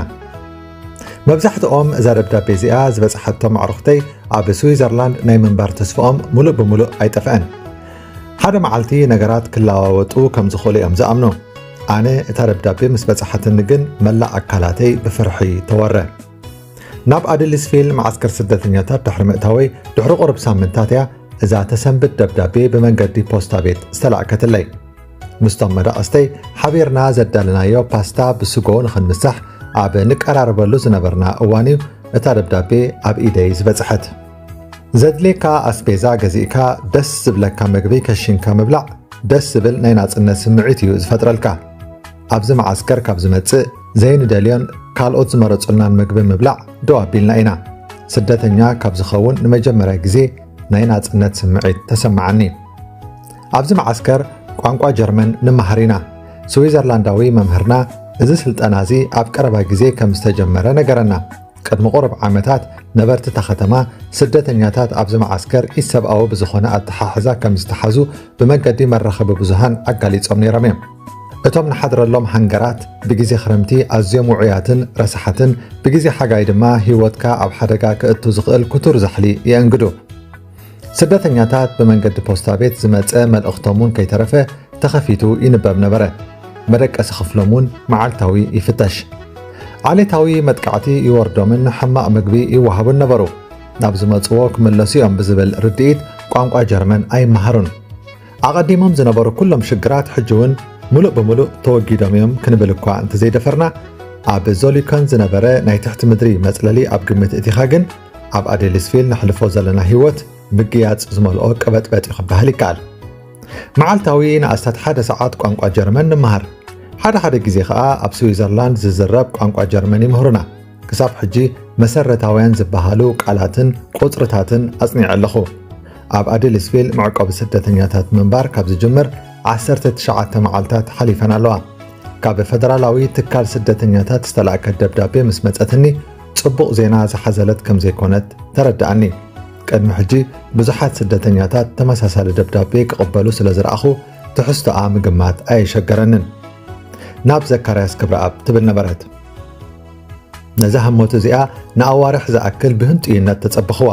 መብዛሕትኦም እዛ ደብዳቤ እዚኣ ዝበጽሓቶም ኣዕሩኽተይ ኣብ ስዊዘርላንድ ናይ ምንባር ተስፍኦም ሙሉእ ብሙሉእ ኣይጠፍአን። ሓደ መዓልቲ ነገራት ክለዋወጡ ከም ዝኽእሉ እዮም ዝኣምኑ። ኣነ እታ ደብዳቤ ምስ በጽሓትኒ ግን መላእ ኣካላተይ ብፍርሒ ተወረ። ናብ ኣድልስቪል መዓስከር ስደተኛታት ድሕሪ ምእታወይ ድሕሪ ቁሩብ ሳምንታት እያ እዛ ተሰንብት ደብዳቤ ብመንገዲ ፖስታ ቤት ዝተላእከትለይ። ምስቶም መዳቕስተይ ሓቢርና ዘዳለናዮ ፓስታ ብስጎ ንኽንምሳሕ ኣብ ንቀራረበሉ ዝነበርና እዋን እዩ እታ ደብዳቤ ኣብ ኢደይ ዝበጽሐት። ዘድልየካ ኣስቤዛ ገዚእካ ደስ ዝብለካ መግቢ ከሺንካ ምብላዕ ደስ ዝብል ናይ ናጽነት ስምዒት እዩ ዝፈጥረልካ። ኣብዚ መዓስከር ካብ ዝመጽእ ዘይንደልዮን ካልኦት ዝመረጹልናን መግቢ ምብላዕ ደው ኣቢልና ኢና። ስደተኛ ካብ ዝኸውን ንመጀመርያ ግዜ ናይ ናጽነት ስምዒት ተሰማዓኒ። ኣብዚ መዓስከር ቋንቋ ጀርመን ንመሃር ኢና። ስዊዘርላንዳዊ መምህርና እዚ ስልጠና እዚ ኣብ ቀረባ ግዜ ከም ዝተጀመረ ነገረና። ቅድሚ ቁሩብ ዓመታት ነበርቲ እታ ከተማ ስደተኛታት ኣብዚ መዓስከር ኢሰብኣዊ ብዝኾነ ኣተሓሕዛ ከም ዝተሓዙ ብመገዲ መራኸቢ ብዙሃን ኣጋሊጾም ነይሮም እዮም። እቶም ንሓድረሎም ሃንገራት ብግዜ ክረምቲ ኣዝዮም ውዑያትን ረሳሓትን፣ ብግዜ ሓጋይ ድማ ህይወትካ ኣብ ሓደጋ ከእቱ ዝኽእል ክቱር ዛሕሊ የእንግዱ። ስደተኛታት ብመንገዲ ፖስታ ቤት ዝመጸ መልእኽቶም እውን ከይተረፈ ተኸፊቱ ይንበብ ነበረ። መደቀሲ ክፍሎም እውን መዓልታዊ ይፍተሽ። ዓሌታዊ መጥቃዕቲ ይወርዶምን ሕማቕ ምግቢ ይወሃቡን ነበሩ። ናብ ዝመጽዎ ክምለሱ እዮም ብዝብል ርድኢት ቋንቋ ጀርመን ኣይመሃሩን። ኣቐዲሞም ዝነበሩ ኩሎም ሽግራት ሕጂ እውን ምሉእ ብምሉእ ተወጊዶም እዮም ክንብል እኳ እንተዘይደፈርና፣ ኣብ ዞሊኮን ዝነበረ ናይ ትሕቲ ምድሪ መጽለሊ ኣብ ግምት እቲኻ ግን ኣብ ኣዴሊስቪል ነሕልፎ ዘለና ህይወት ምግያጽ ዝመልኦ ቀበጥበጥ እዩ ክበሃል ይከኣል። መዓልታዊ ንኣስታት ሓደ ሰዓት ቋንቋ ጀርመን ንምሃር። ሓደ ሓደ ግዜ ኸኣ ኣብ ስዊዘርላንድ ዝዝረብ ቋንቋ ጀርመን ይምህሩና። ክሳብ ሕጂ መሰረታውያን ዝበሃሉ ቃላትን ቁጽርታትን ኣጽኒዐ ኣለኹ። ኣብ ኣዴሊስቪል መዕቆቢ ስደተኛታት ምንባር ካብ ዝጅምር ዓሰርተ ትሽዓተ መዓልታት ሓሊፈን ኣለዋ። ካብ ፈደራላዊ ትካል ስደተኛታት ዝተላእከት ደብዳቤ ምስ መጸትኒ፣ ጽቡቕ ዜና ዝሓዘለት ከም ዘይኮነት ተረድኣኒ። ቅድሚ ሕጂ ብዙሓት ስደተኛታት ተመሳሳሊ ደብዳቤ ክቕበሉ ስለ ዝረኣኹ፣ ትሕዝቶኣ ምግማት ኣየሸገረንን። ናብ ዘካርያስ ክብረኣብ ትብል ነበረት። ነዛ ህሞት እዚኣ ንኣዋርሕ ዝኣክል ብህንጡይነት ተጸበኽዋ።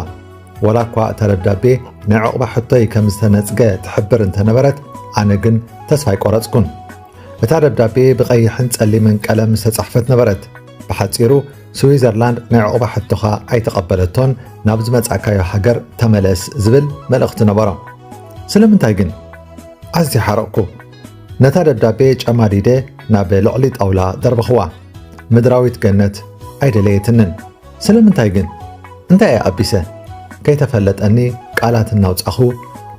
ወላ እኳ እታ ደብዳቤ ናይ ዑቕባ ሕቶይ ከም ዝተነጽገ ትሕብር እንተነበረት፣ ኣነ ግን ተስፋ ኣይቆረጽኩን። እታ ደብዳቤ ብቐይሕን ጸሊምን ቀለም ዝተጻሕፈት ነበረት። ብሓጺሩ፣ ስዊዘርላንድ ናይ ዑቕባ ሕቶኻ ኣይተቐበለቶን፣ ናብ ዝመጻእካዮ ሃገር ተመለስ ዝብል መልእኽቲ ነበሮ። ስለምንታይ ግን? ኣዝየ ሓረቕኩ። ነታ ደብዳቤ ጨማዲደ ናብ ልዕሊ ጣውላ ደርበኽዋ። ምድራዊት ገነት ኣይደለየትንን። ስለምንታይ ግን? እንታይ እየ ኣቢሰ? ከይተፈለጠኒ ቃላት እናውጻኹ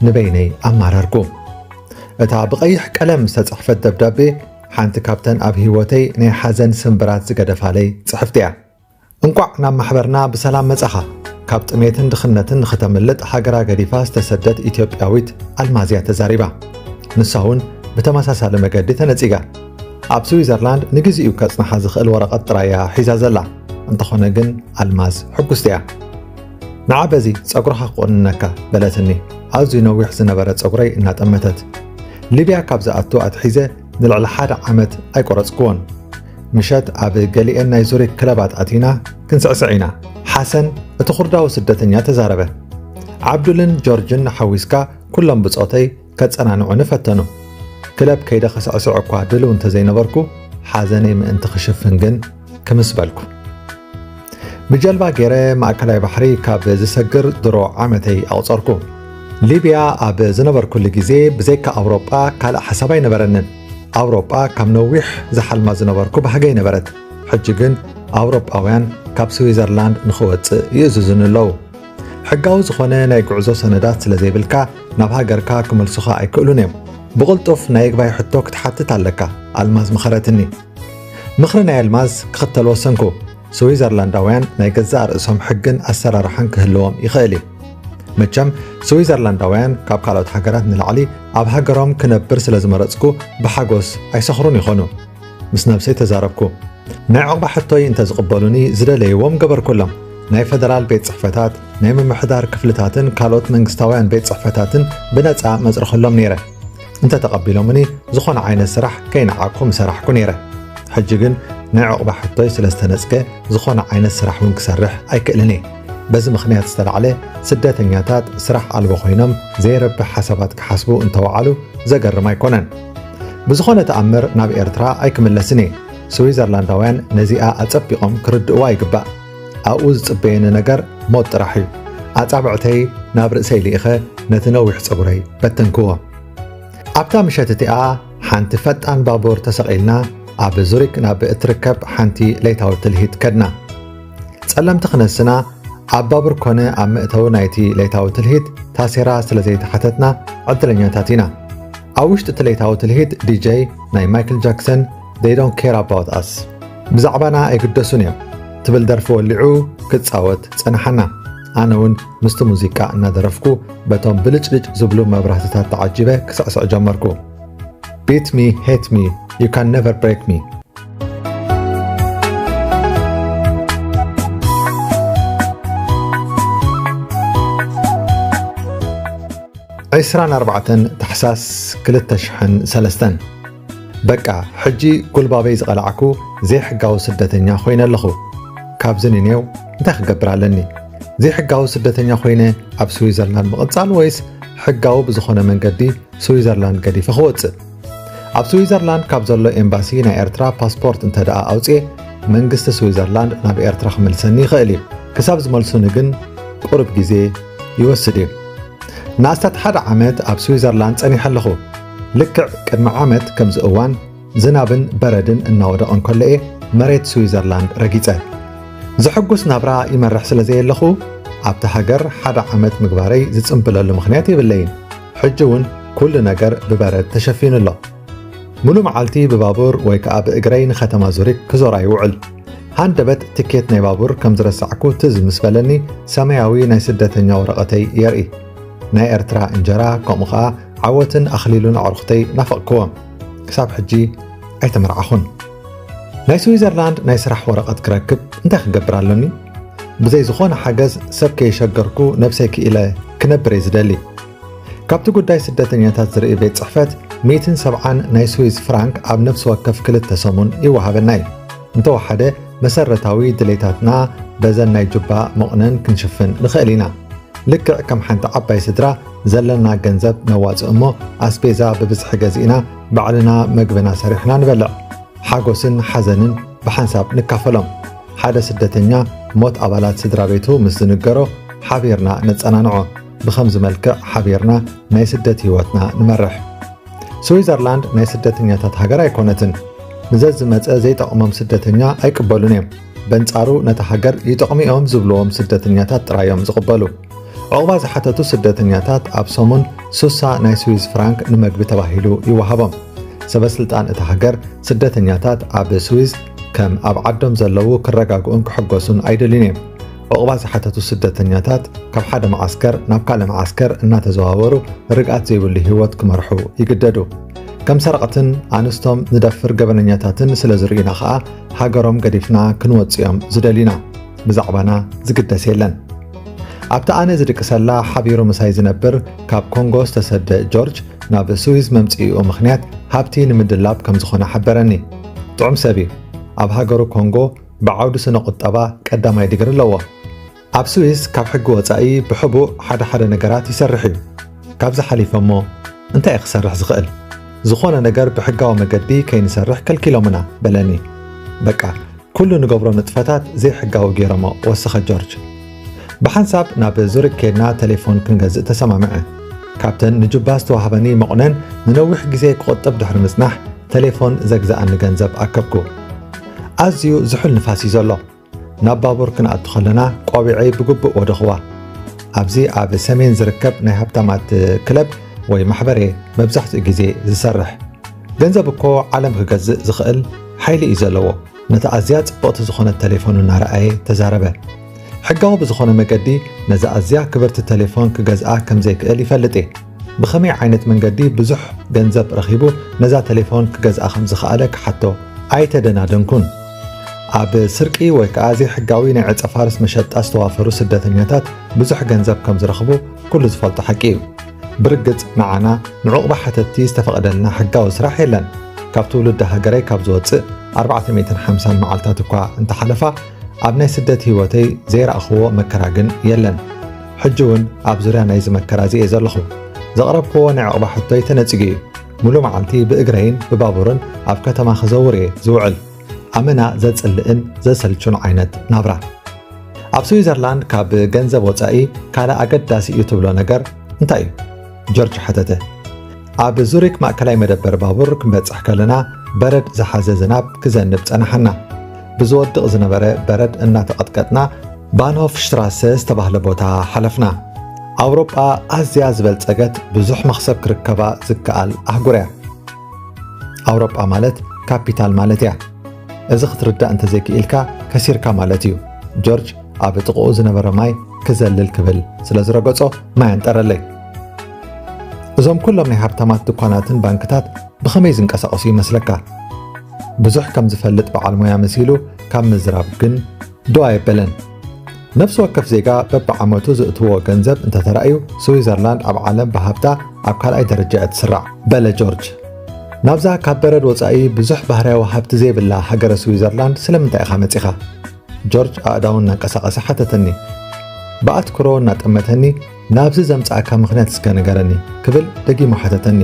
ንበይነይ ኣማረርኩ። እታ ብቐይሕ ቀለም ዝተጻሕፈት ደብዳቤ ሓንቲ ካብተን ኣብ ህይወተይ ናይ ሓዘን ስምብራት ዝገደፋለይ ጽሕፍቲ እያ። እንቋዕ ናብ ማሕበርና ብሰላም መጻኻ። ካብ ጥሜትን ድኽነትን ንኽተምልጥ ሃገራ ገዲፋ ዝተሰደት ኢትዮጵያዊት ኣልማዝ እያ ተዛሪባ። ንሳ እውን ብተመሳሳሊ መገዲ ተነጺጋ። ኣብ ስዊዘርላንድ ንግዚኡ ከጽንሓ ዝኽእል ወረቐት ጥራይ እያ ሒዛ ዘላ። እንተኾነ ግን ኣልማዝ ሕጉስቲ እያ። ንዓ በዚ ጸጉርኻ ክቑንነካ በለትኒ፣ ኣዝዩ ነዊሕ ዝነበረ ጸጉረይ እናጠመተት። ሊብያ ካብ ዝኣቱ ኣትሒዘ ንልዕሊ ሓደ ዓመት ኣይቆረጽክዎን። ምሸት ኣብ ገሊኤን ናይ ዙሪክ ክለባት ኣቲና ክንስዕስዕ ኢና። ሓሰን እቲ ኩርዳዊ ስደተኛ ተዛረበ። ዓብዱልን ጆርጅን ሓዊስካ ኩሎም ብጾተይ ከጸናንዑኒ ፈተኑ። ክለብ ከይደ ክስዕስዕ እኳ ድልው እንተዘይነበርኩ፣ ሓዘነይ ምእንቲ ክሽፍን ግን ክምስ በልኩ። ብጀልባ ገይረ ማእከላይ ባሕሪ ካብ ዝሰግር ድሮ ዓመተይ ኣቑጸርኩ። ሊብያ ኣብ ዝነበርኩሉ ግዜ ብዘይካ ኣውሮጳ ካልእ ሓሳብ ኣይነበረንን። ኣውሮጳ ካብ ነዊሕ ዝሓልማ ዝነበርኩ ባህገይ ነበረት። ሕጂ ግን ኣውሮጳውያን ካብ ስዊዘርላንድ ንኽወጽእ ይእዝዙኒ ኣለዉ። ሕጋዊ ዝኾነ ናይ ጉዕዞ ሰነዳት ስለ ዘይብልካ ናብ ሃገርካ ክመልሱኻ ኣይክእሉን እዮም። ብቕልጡፍ ናይ ይግባይ ሕቶ ክትሓትት ኣለካ፣ ኣልማዝ መኸረትኒ። ምኽሪ ናይ ኣልማዝ ክኽተል ወሰንኩ። ስዊዘርላንዳውያን ናይ ገዛእ ርእሶም ሕግን ኣሰራርሓን ክህልዎም ይኽእል እዩ። መቸም ስዊዘርላንዳውያን ካብ ካልኦት ሃገራት ንላዕሊ ኣብ ሃገሮም ክነብር ስለ ዝመረጽኩ ብሓጎስ ኣይሰኽሩን ይኾኑ። ምስ ነብሰይ ተዛረብኩ። ናይ ዑቕባ ሕቶይ እንተ ዝቕበሉኒ ዝደለይዎም ገበርኩሎም። ናይ ፈደራል ቤት ጽሕፈታት፣ ናይ ምምሕዳር ክፍልታትን ካልኦት መንግስታውያን ቤት ጽሕፈታትን ብነጻ መጽርኸሎም ነይረ። እንተ ተቐቢሎምኒ ዝኾነ ዓይነት ስራሕ ከይነዓቕኩ ምሰራሕኩ ነይረ። ሕጂ ግን ናይ ዑቕባ ሕቶይ ስለ ዝተነጽገ ዝኾነ ዓይነት ስራሕ እውን ክሰርሕ ኣይክእልን እየ። በዚ ምኽንያት ዝተላዕለ ስደተኛታት ስራሕ ኣልቦ ኮይኖም ዘይረብሕ ሓሳባት ክሓስቡ እንተወዓሉ ዘገርም ኣይኮነን። ብዝኾነ ተኣምር ናብ ኤርትራ ኣይክምለስን እየ። ስዊዘርላንዳውያን ነዚኣ ኣጸቢቖም ክርድእዋ ይግባእ። ኣብኡ ዝጽበየኒ ነገር ሞት ጥራሕ እዩ። ኣጻብዕተይ ናብ ርእሰይ ልኢኸ ነቲ ነዊሕ ጸጉረይ በተንክዎ። ኣብታ ምሸት እቲኣ ሓንቲ ፈጣን ባቡር ተሰቒልና ኣብ ዙሪክ ናብ እትርከብ ሓንቲ ለይታዊ ትልሂት ከድና። ጸለምቲ ክነስና ኣብ ባቡር ኮነ ኣብ መእተዊ ናይቲ ለይታዊ ትልሂት ታሴራ ስለ ዘይተሓተትና ዕድለኛታት ኢና። ኣብ ውሽጢ እቲ ለይታዊ ትልሂት ዲጀይ ናይ ማይክል ጃክሰን They Don't Care About Us፣ ብዛዕባና ኣይግደሱን እዮም፣ ትብል ደርፊ ወሊዑ ክጻወት ጸናሓና። ኣነ እውን ምስቲ ሙዚቃ እናደረፍኩ በቶም ብልጭልጭ ዝብሉ መብራህትታት ተዓጂበ ክስዕስዕ ጀመርኩ። Beat me, hate me, you can never break me። ዕስራን ኣርባዕተን ታሕሳስ ክልተ ሽሕን ሰለስተን። በቃ፣ ሕጂ ጉልባበይ ዝቐላዕኩ ዘይሕጋዊ ስደተኛ ኮይነ ኣለኹ። ካብዚ ንኔው እንታይ ክገብር ኣለኒ? ዘይሕጋዊ ስደተኛ ኮይነ ኣብ ስዊዘርላንድ ምቕጻል ወይስ ሕጋዊ ብዝኾነ መንገዲ ስዊዘርላንድ ገዲፈ ክወጽእ? ኣብ ስዊዘርላንድ ካብ ዘሎ ኤምባሲ ናይ ኤርትራ ፓስፖርት እንተ ደኣ ኣውጽኤ፣ መንግስቲ ስዊዘርላንድ ናብ ኤርትራ ክምልሰኒ ይኽእል እዩ። ክሳብ ዝመልሱኒ ግን ቁሩብ ግዜ ይወስድ እዩ። ንኣስታት ሓደ ዓመት ኣብ ስዊዘርላንድ ጸኒሐ ኣለኹ። ልክዕ ቅድሚ ዓመት ከምዚ እዋን ዝናብን በረድን እናወደቐ እንከሎ እየ መሬት ስዊዘርላንድ ረጊጸ። ዘሐጉስ ናብራ ይመርሕ ስለ ዘየለኹ፣ ኣብታ ሃገር ሓደ ዓመት ምግባረይ ዝጽንብለሉ ምኽንያት የብለይን። ሕጂ እውን ኩሉ ነገር ብበረድ ተሸፊኑ ኣሎ። ሙሉ መዓልቲ ብባቡር ወይ ከኣ ብእግረይ ንከተማ ዙሪክ ክዞራ ይውዕል። ሃንደበት ትኬት ናይ ባቡር ከም ዝረሳዕኩ ትዝ ምስ በለኒ፣ ሰማያዊ ናይ ስደተኛ ወረቐተይ የርኢ። ናይ ኤርትራ እንጀራ፣ ከምኡ ኸኣ ዓወትን ኣኽሊሉን ኣዕሩኽተይ ናፈቕክዎም። ክሳብ ሕጂ ኣይተመርዓኹን። ናይ ስዊዘርላንድ ናይ ስራሕ ወረቐት ክረክብ እንታይ ክገብር ኣሎኒ? ብዘይ ዝኾነ ሓገዝ ሰብ ከይሸገርኩ ነብሰይ ክኢለ ክነብር እየ ዝደሊ። ካብቲ ጉዳይ ስደተኛታት ዝርኢ ቤት ጽሕፈት ሚእትን ሰብዓን ናይ ስዊዝ ፍራንክ ኣብ ነፍሲ ወከፍ ክልተ ሰሙን ይወሃበና እዩ። እንተወሓደ መሰረታዊ ድሌታትና በዘን ናይ ጁባ መቑነን ክንሽፍን ንኽእል ኢና። ልክዕ ከም ሓንቲ ዓባይ ስድራ ዘለና ገንዘብ ነዋጽእ እሞ ኣስቤዛ ብብዝሒ ገዚእና ባዕልና መግብና ሰሪሕና ንበልዕ። ሓጎስን ሓዘንን ብሓንሳብ ንካፈሎም። ሓደ ስደተኛ ሞት ኣባላት ስድራ ቤቱ ምስ ዝንገሮ ሓቢርና ነጸናንዖ። ብኸምዚ መልክዕ ሓቢርና ናይ ስደት ህይወትና ንመርሕ። ስዊዘርላንድ ናይ ስደተኛታት ሃገር ኣይኮነትን። ንዘዝመጸ ዘይጠቕሞም ስደተኛ ኣይቅበሉን እዮም። በንጻሩ ነታ ሃገር ይጠቕሙ እዮም ዝብልዎም ስደተኛታት ጥራይ እዮም ዝቕበሉ። ዑቕባ ዝሓተቱ ስደተኛታት ኣብ ሰሙን ሱሳ ናይ ስዊዝ ፍራንክ ንመግቢ ተባሂሉ ይወሃቦም። ሰበ ስልጣን እታ ሃገር ስደተኛታት ኣብ ስዊዝ ከም ኣብ ዓዶም ዘለዉ ክረጋግኡን ክሕጎሱን ኣይደልዩን እዮም። ዑቕባ ዝሓተቱ ስደተኛታት ካብ ሓደ መዓስከር ናብ ካልእ መዓስከር እናተዘዋወሩ ርግኣት ዘይብሉ ህይወት ክመርሑ ይግደዱ። ከም ሰረቕትን ኣንስቶም ንደፍር ገበነኛታትን ስለ ዝርእዩና ኸኣ ሃገሮም ገዲፍና ክንወጽእ እዮም ዝደልዩና። ብዛዕባና ዝግደስ የለን። ኣብቲ ኣነ ዝድቅሰላ ሓቢሩ ምሳይ ዝነብር ካብ ኮንጎ ዝተሰደ ጆርጅ ናብ ስዊዝ መምጽኢኡ ምኽንያት ሃብቲ ንምድላብ ከም ዝኾነ ሓበረኒ። ጥዑም ሰብ እዩ። ኣብ ሃገሩ ኮንጎ ብዓውዲ ስነ ቁጠባ ቀዳማይ ዲግሪ ኣለዎ። ኣብ ስዊዝ ካብ ሕጊ ወጻኢ ብሕቡእ ሓደ ሓደ ነገራት ይሰርሕ እዩ። ካብዚ ሓሊፈ እሞ እንታይ እየ ክሰርሕ ዝኽእል? ዝኾነ ነገር ብሕጋዊ መገዲ ከይንሰርሕ ከልኪሎምና በለኒ። በቃ ኩሉ ንገብሮ ንጥፈታት ዘይሕጋዊ ገይሮሞ፣ ወሰኸ ጆርጅ። ብሓንሳብ ናብ ዙሪክ ኬድና ተሌፎን ክንገዝእ ተሰማምዐ። ካብተን ንጁባ ዝተዋህበኒ መቑነን ንነዊሕ ግዜ ክቑጥብ ድሕሪ ምጽናሕ ተሌፎን ዘግዝኣኒ ገንዘብ ኣከብኩ። ኣዝዩ ዝሑል ንፋስ እዩ ዘሎ። ናብ ባቡር ክንኣቱ ከለና ቆቢዐይ ብግቡእ ወደኽዋ። ኣብዚ ኣብ ሰሜን ዝርከብ ናይ ሃብታማት ክለብ ወይ ማሕበር እየ መብዛሕትኡ ግዜ ዝሰርሕ። ገንዘብ እኮ ዓለም ክገዝእ ዝኽእል ሓይሊ እዩ ዘለዎ። ነታ ኣዝያ ጽብቕቲ ዝኾነት ተሌፎኑ እናረኣየ ተዛረበ። ሕጋዊ ብዝኾነ መገዲ ነዛ ኣዝያ ክብርቲ ተሌፎን ክገዝኣ ከም ዘይክእል ይፈልጥ እየ። ብኸመይ ዓይነት መንገዲ ብዙሕ ገንዘብ ረኺቡ ነዛ ተሌፎን ክገዝኣ ከም ዝኸኣለ ክሓቶ ኣይተደናደንኩን። ኣብ ስርቂ ወይ ከኣ ዘይሕጋዊ ናይ ዕጸ ፋርስ መሸጣ ዝተዋፈሩ ስደተኛታት ብዙሕ ገንዘብ ከም ዝረኽቡ ኩሉ ዝፈልጦ ሓቂ እዩ። ብርግጽ ንዓና ንዑቕባ ሓተትቲ ዝተፈቐደልና ሕጋዊ ስራሕ የለን። ካብ ትውልዲ ሃገረይ ካብ ዝወጽእ ኣርባዕተ ሚእትን ሓምሳን መዓልታት እኳ እንተሓለፋ፣ ኣብ ናይ ስደት ህይወተይ ዘይረኣኽዎ መከራ ግን የለን። ሕጂ እውን ኣብ ዙርያ ናይዚ መከራ እዚ እየ ዘለኹ። ዘቕረብክዎ ናይ ዑቕባ ሕቶይ ተነጺጉ እዩ። ሙሉ መዓልቲ ብእግረይን ብባቡርን ኣብ ከተማ ክዘውር እየ ዝውዕል። ኣመና ዘጽልእን ዘሰልቹን ዓይነት ናብራ። ኣብ ስዊዘርላንድ ካብ ገንዘብ ወጻኢ ካልእ ኣገዳሲ እዩ ትብሎ ነገር እንታይ እዩ? ጆርጅ ሓተተ። ኣብ ዙሪክ ማእከላይ መደበር ባቡር ክንበጽሕ ከለና በረድ ዝሓዘ ዝናብ ክዘንብ ጸናሓና። ብዝወድቕ ዝነበረ በረድ እናተቐጥቀጥና ባንሆፍ ሽትራሰ ዝተባህለ ቦታ ሓለፍና። ኣውሮጳ ኣዝያ ዝበልጸገት ብዙሕ መኽሰብ ክርከባ ዝከኣል ኣህጉር እያ። ኣውሮጳ ማለት ካፒታል ማለት እያ። እዚ ክትርዳእ እንተዘይክኢልካ ከሲርካ ማለት እዩ። ጆርጅ ኣብ ጥቕኡ ዝነበረ ማይ ክዘልል ክብል ስለ ዝረገጾ ማይ ኣንጠረለይ። እዞም ኩሎም ናይ ሃብታማት ድኳናትን ባንክታት ብኸመይ ዝንቀሳቐሱ ይመስለካ? ብዙሕ ከም ዝፈልጥ በዓል ሞያ መሲሉ ካብ ምዝራብ ግን ዶ ኣየበለን። ነፍሲ ወከፍ ዜጋ በብዓመቱ ዝእትዎ ገንዘብ እንተተራእዩ፣ ስዊዘርላንድ ኣብ ዓለም ብሃብታ ኣብ ካልኣይ ደረጃ እያ ትስራዕ፣ በለ ጆርጅ። ናብዛ ካብ በረድ ወጻኢ ብዙሕ ባህርያዊ ሃብቲ ዘይብላ ሃገረ ስዊዘርላንድ ስለምንታይ ኢኻ መጺኻ? ጆርጅ ኣእዳዉ እናንቀሳቐሰ ሓተተኒ። ብኣትኩሮ እናጠመተኒ፣ ናብዚ ዘምጽኣካ ምኽንያት እስከ ንገረኒ፣ ክብል ደጊሙ ሓተተኒ።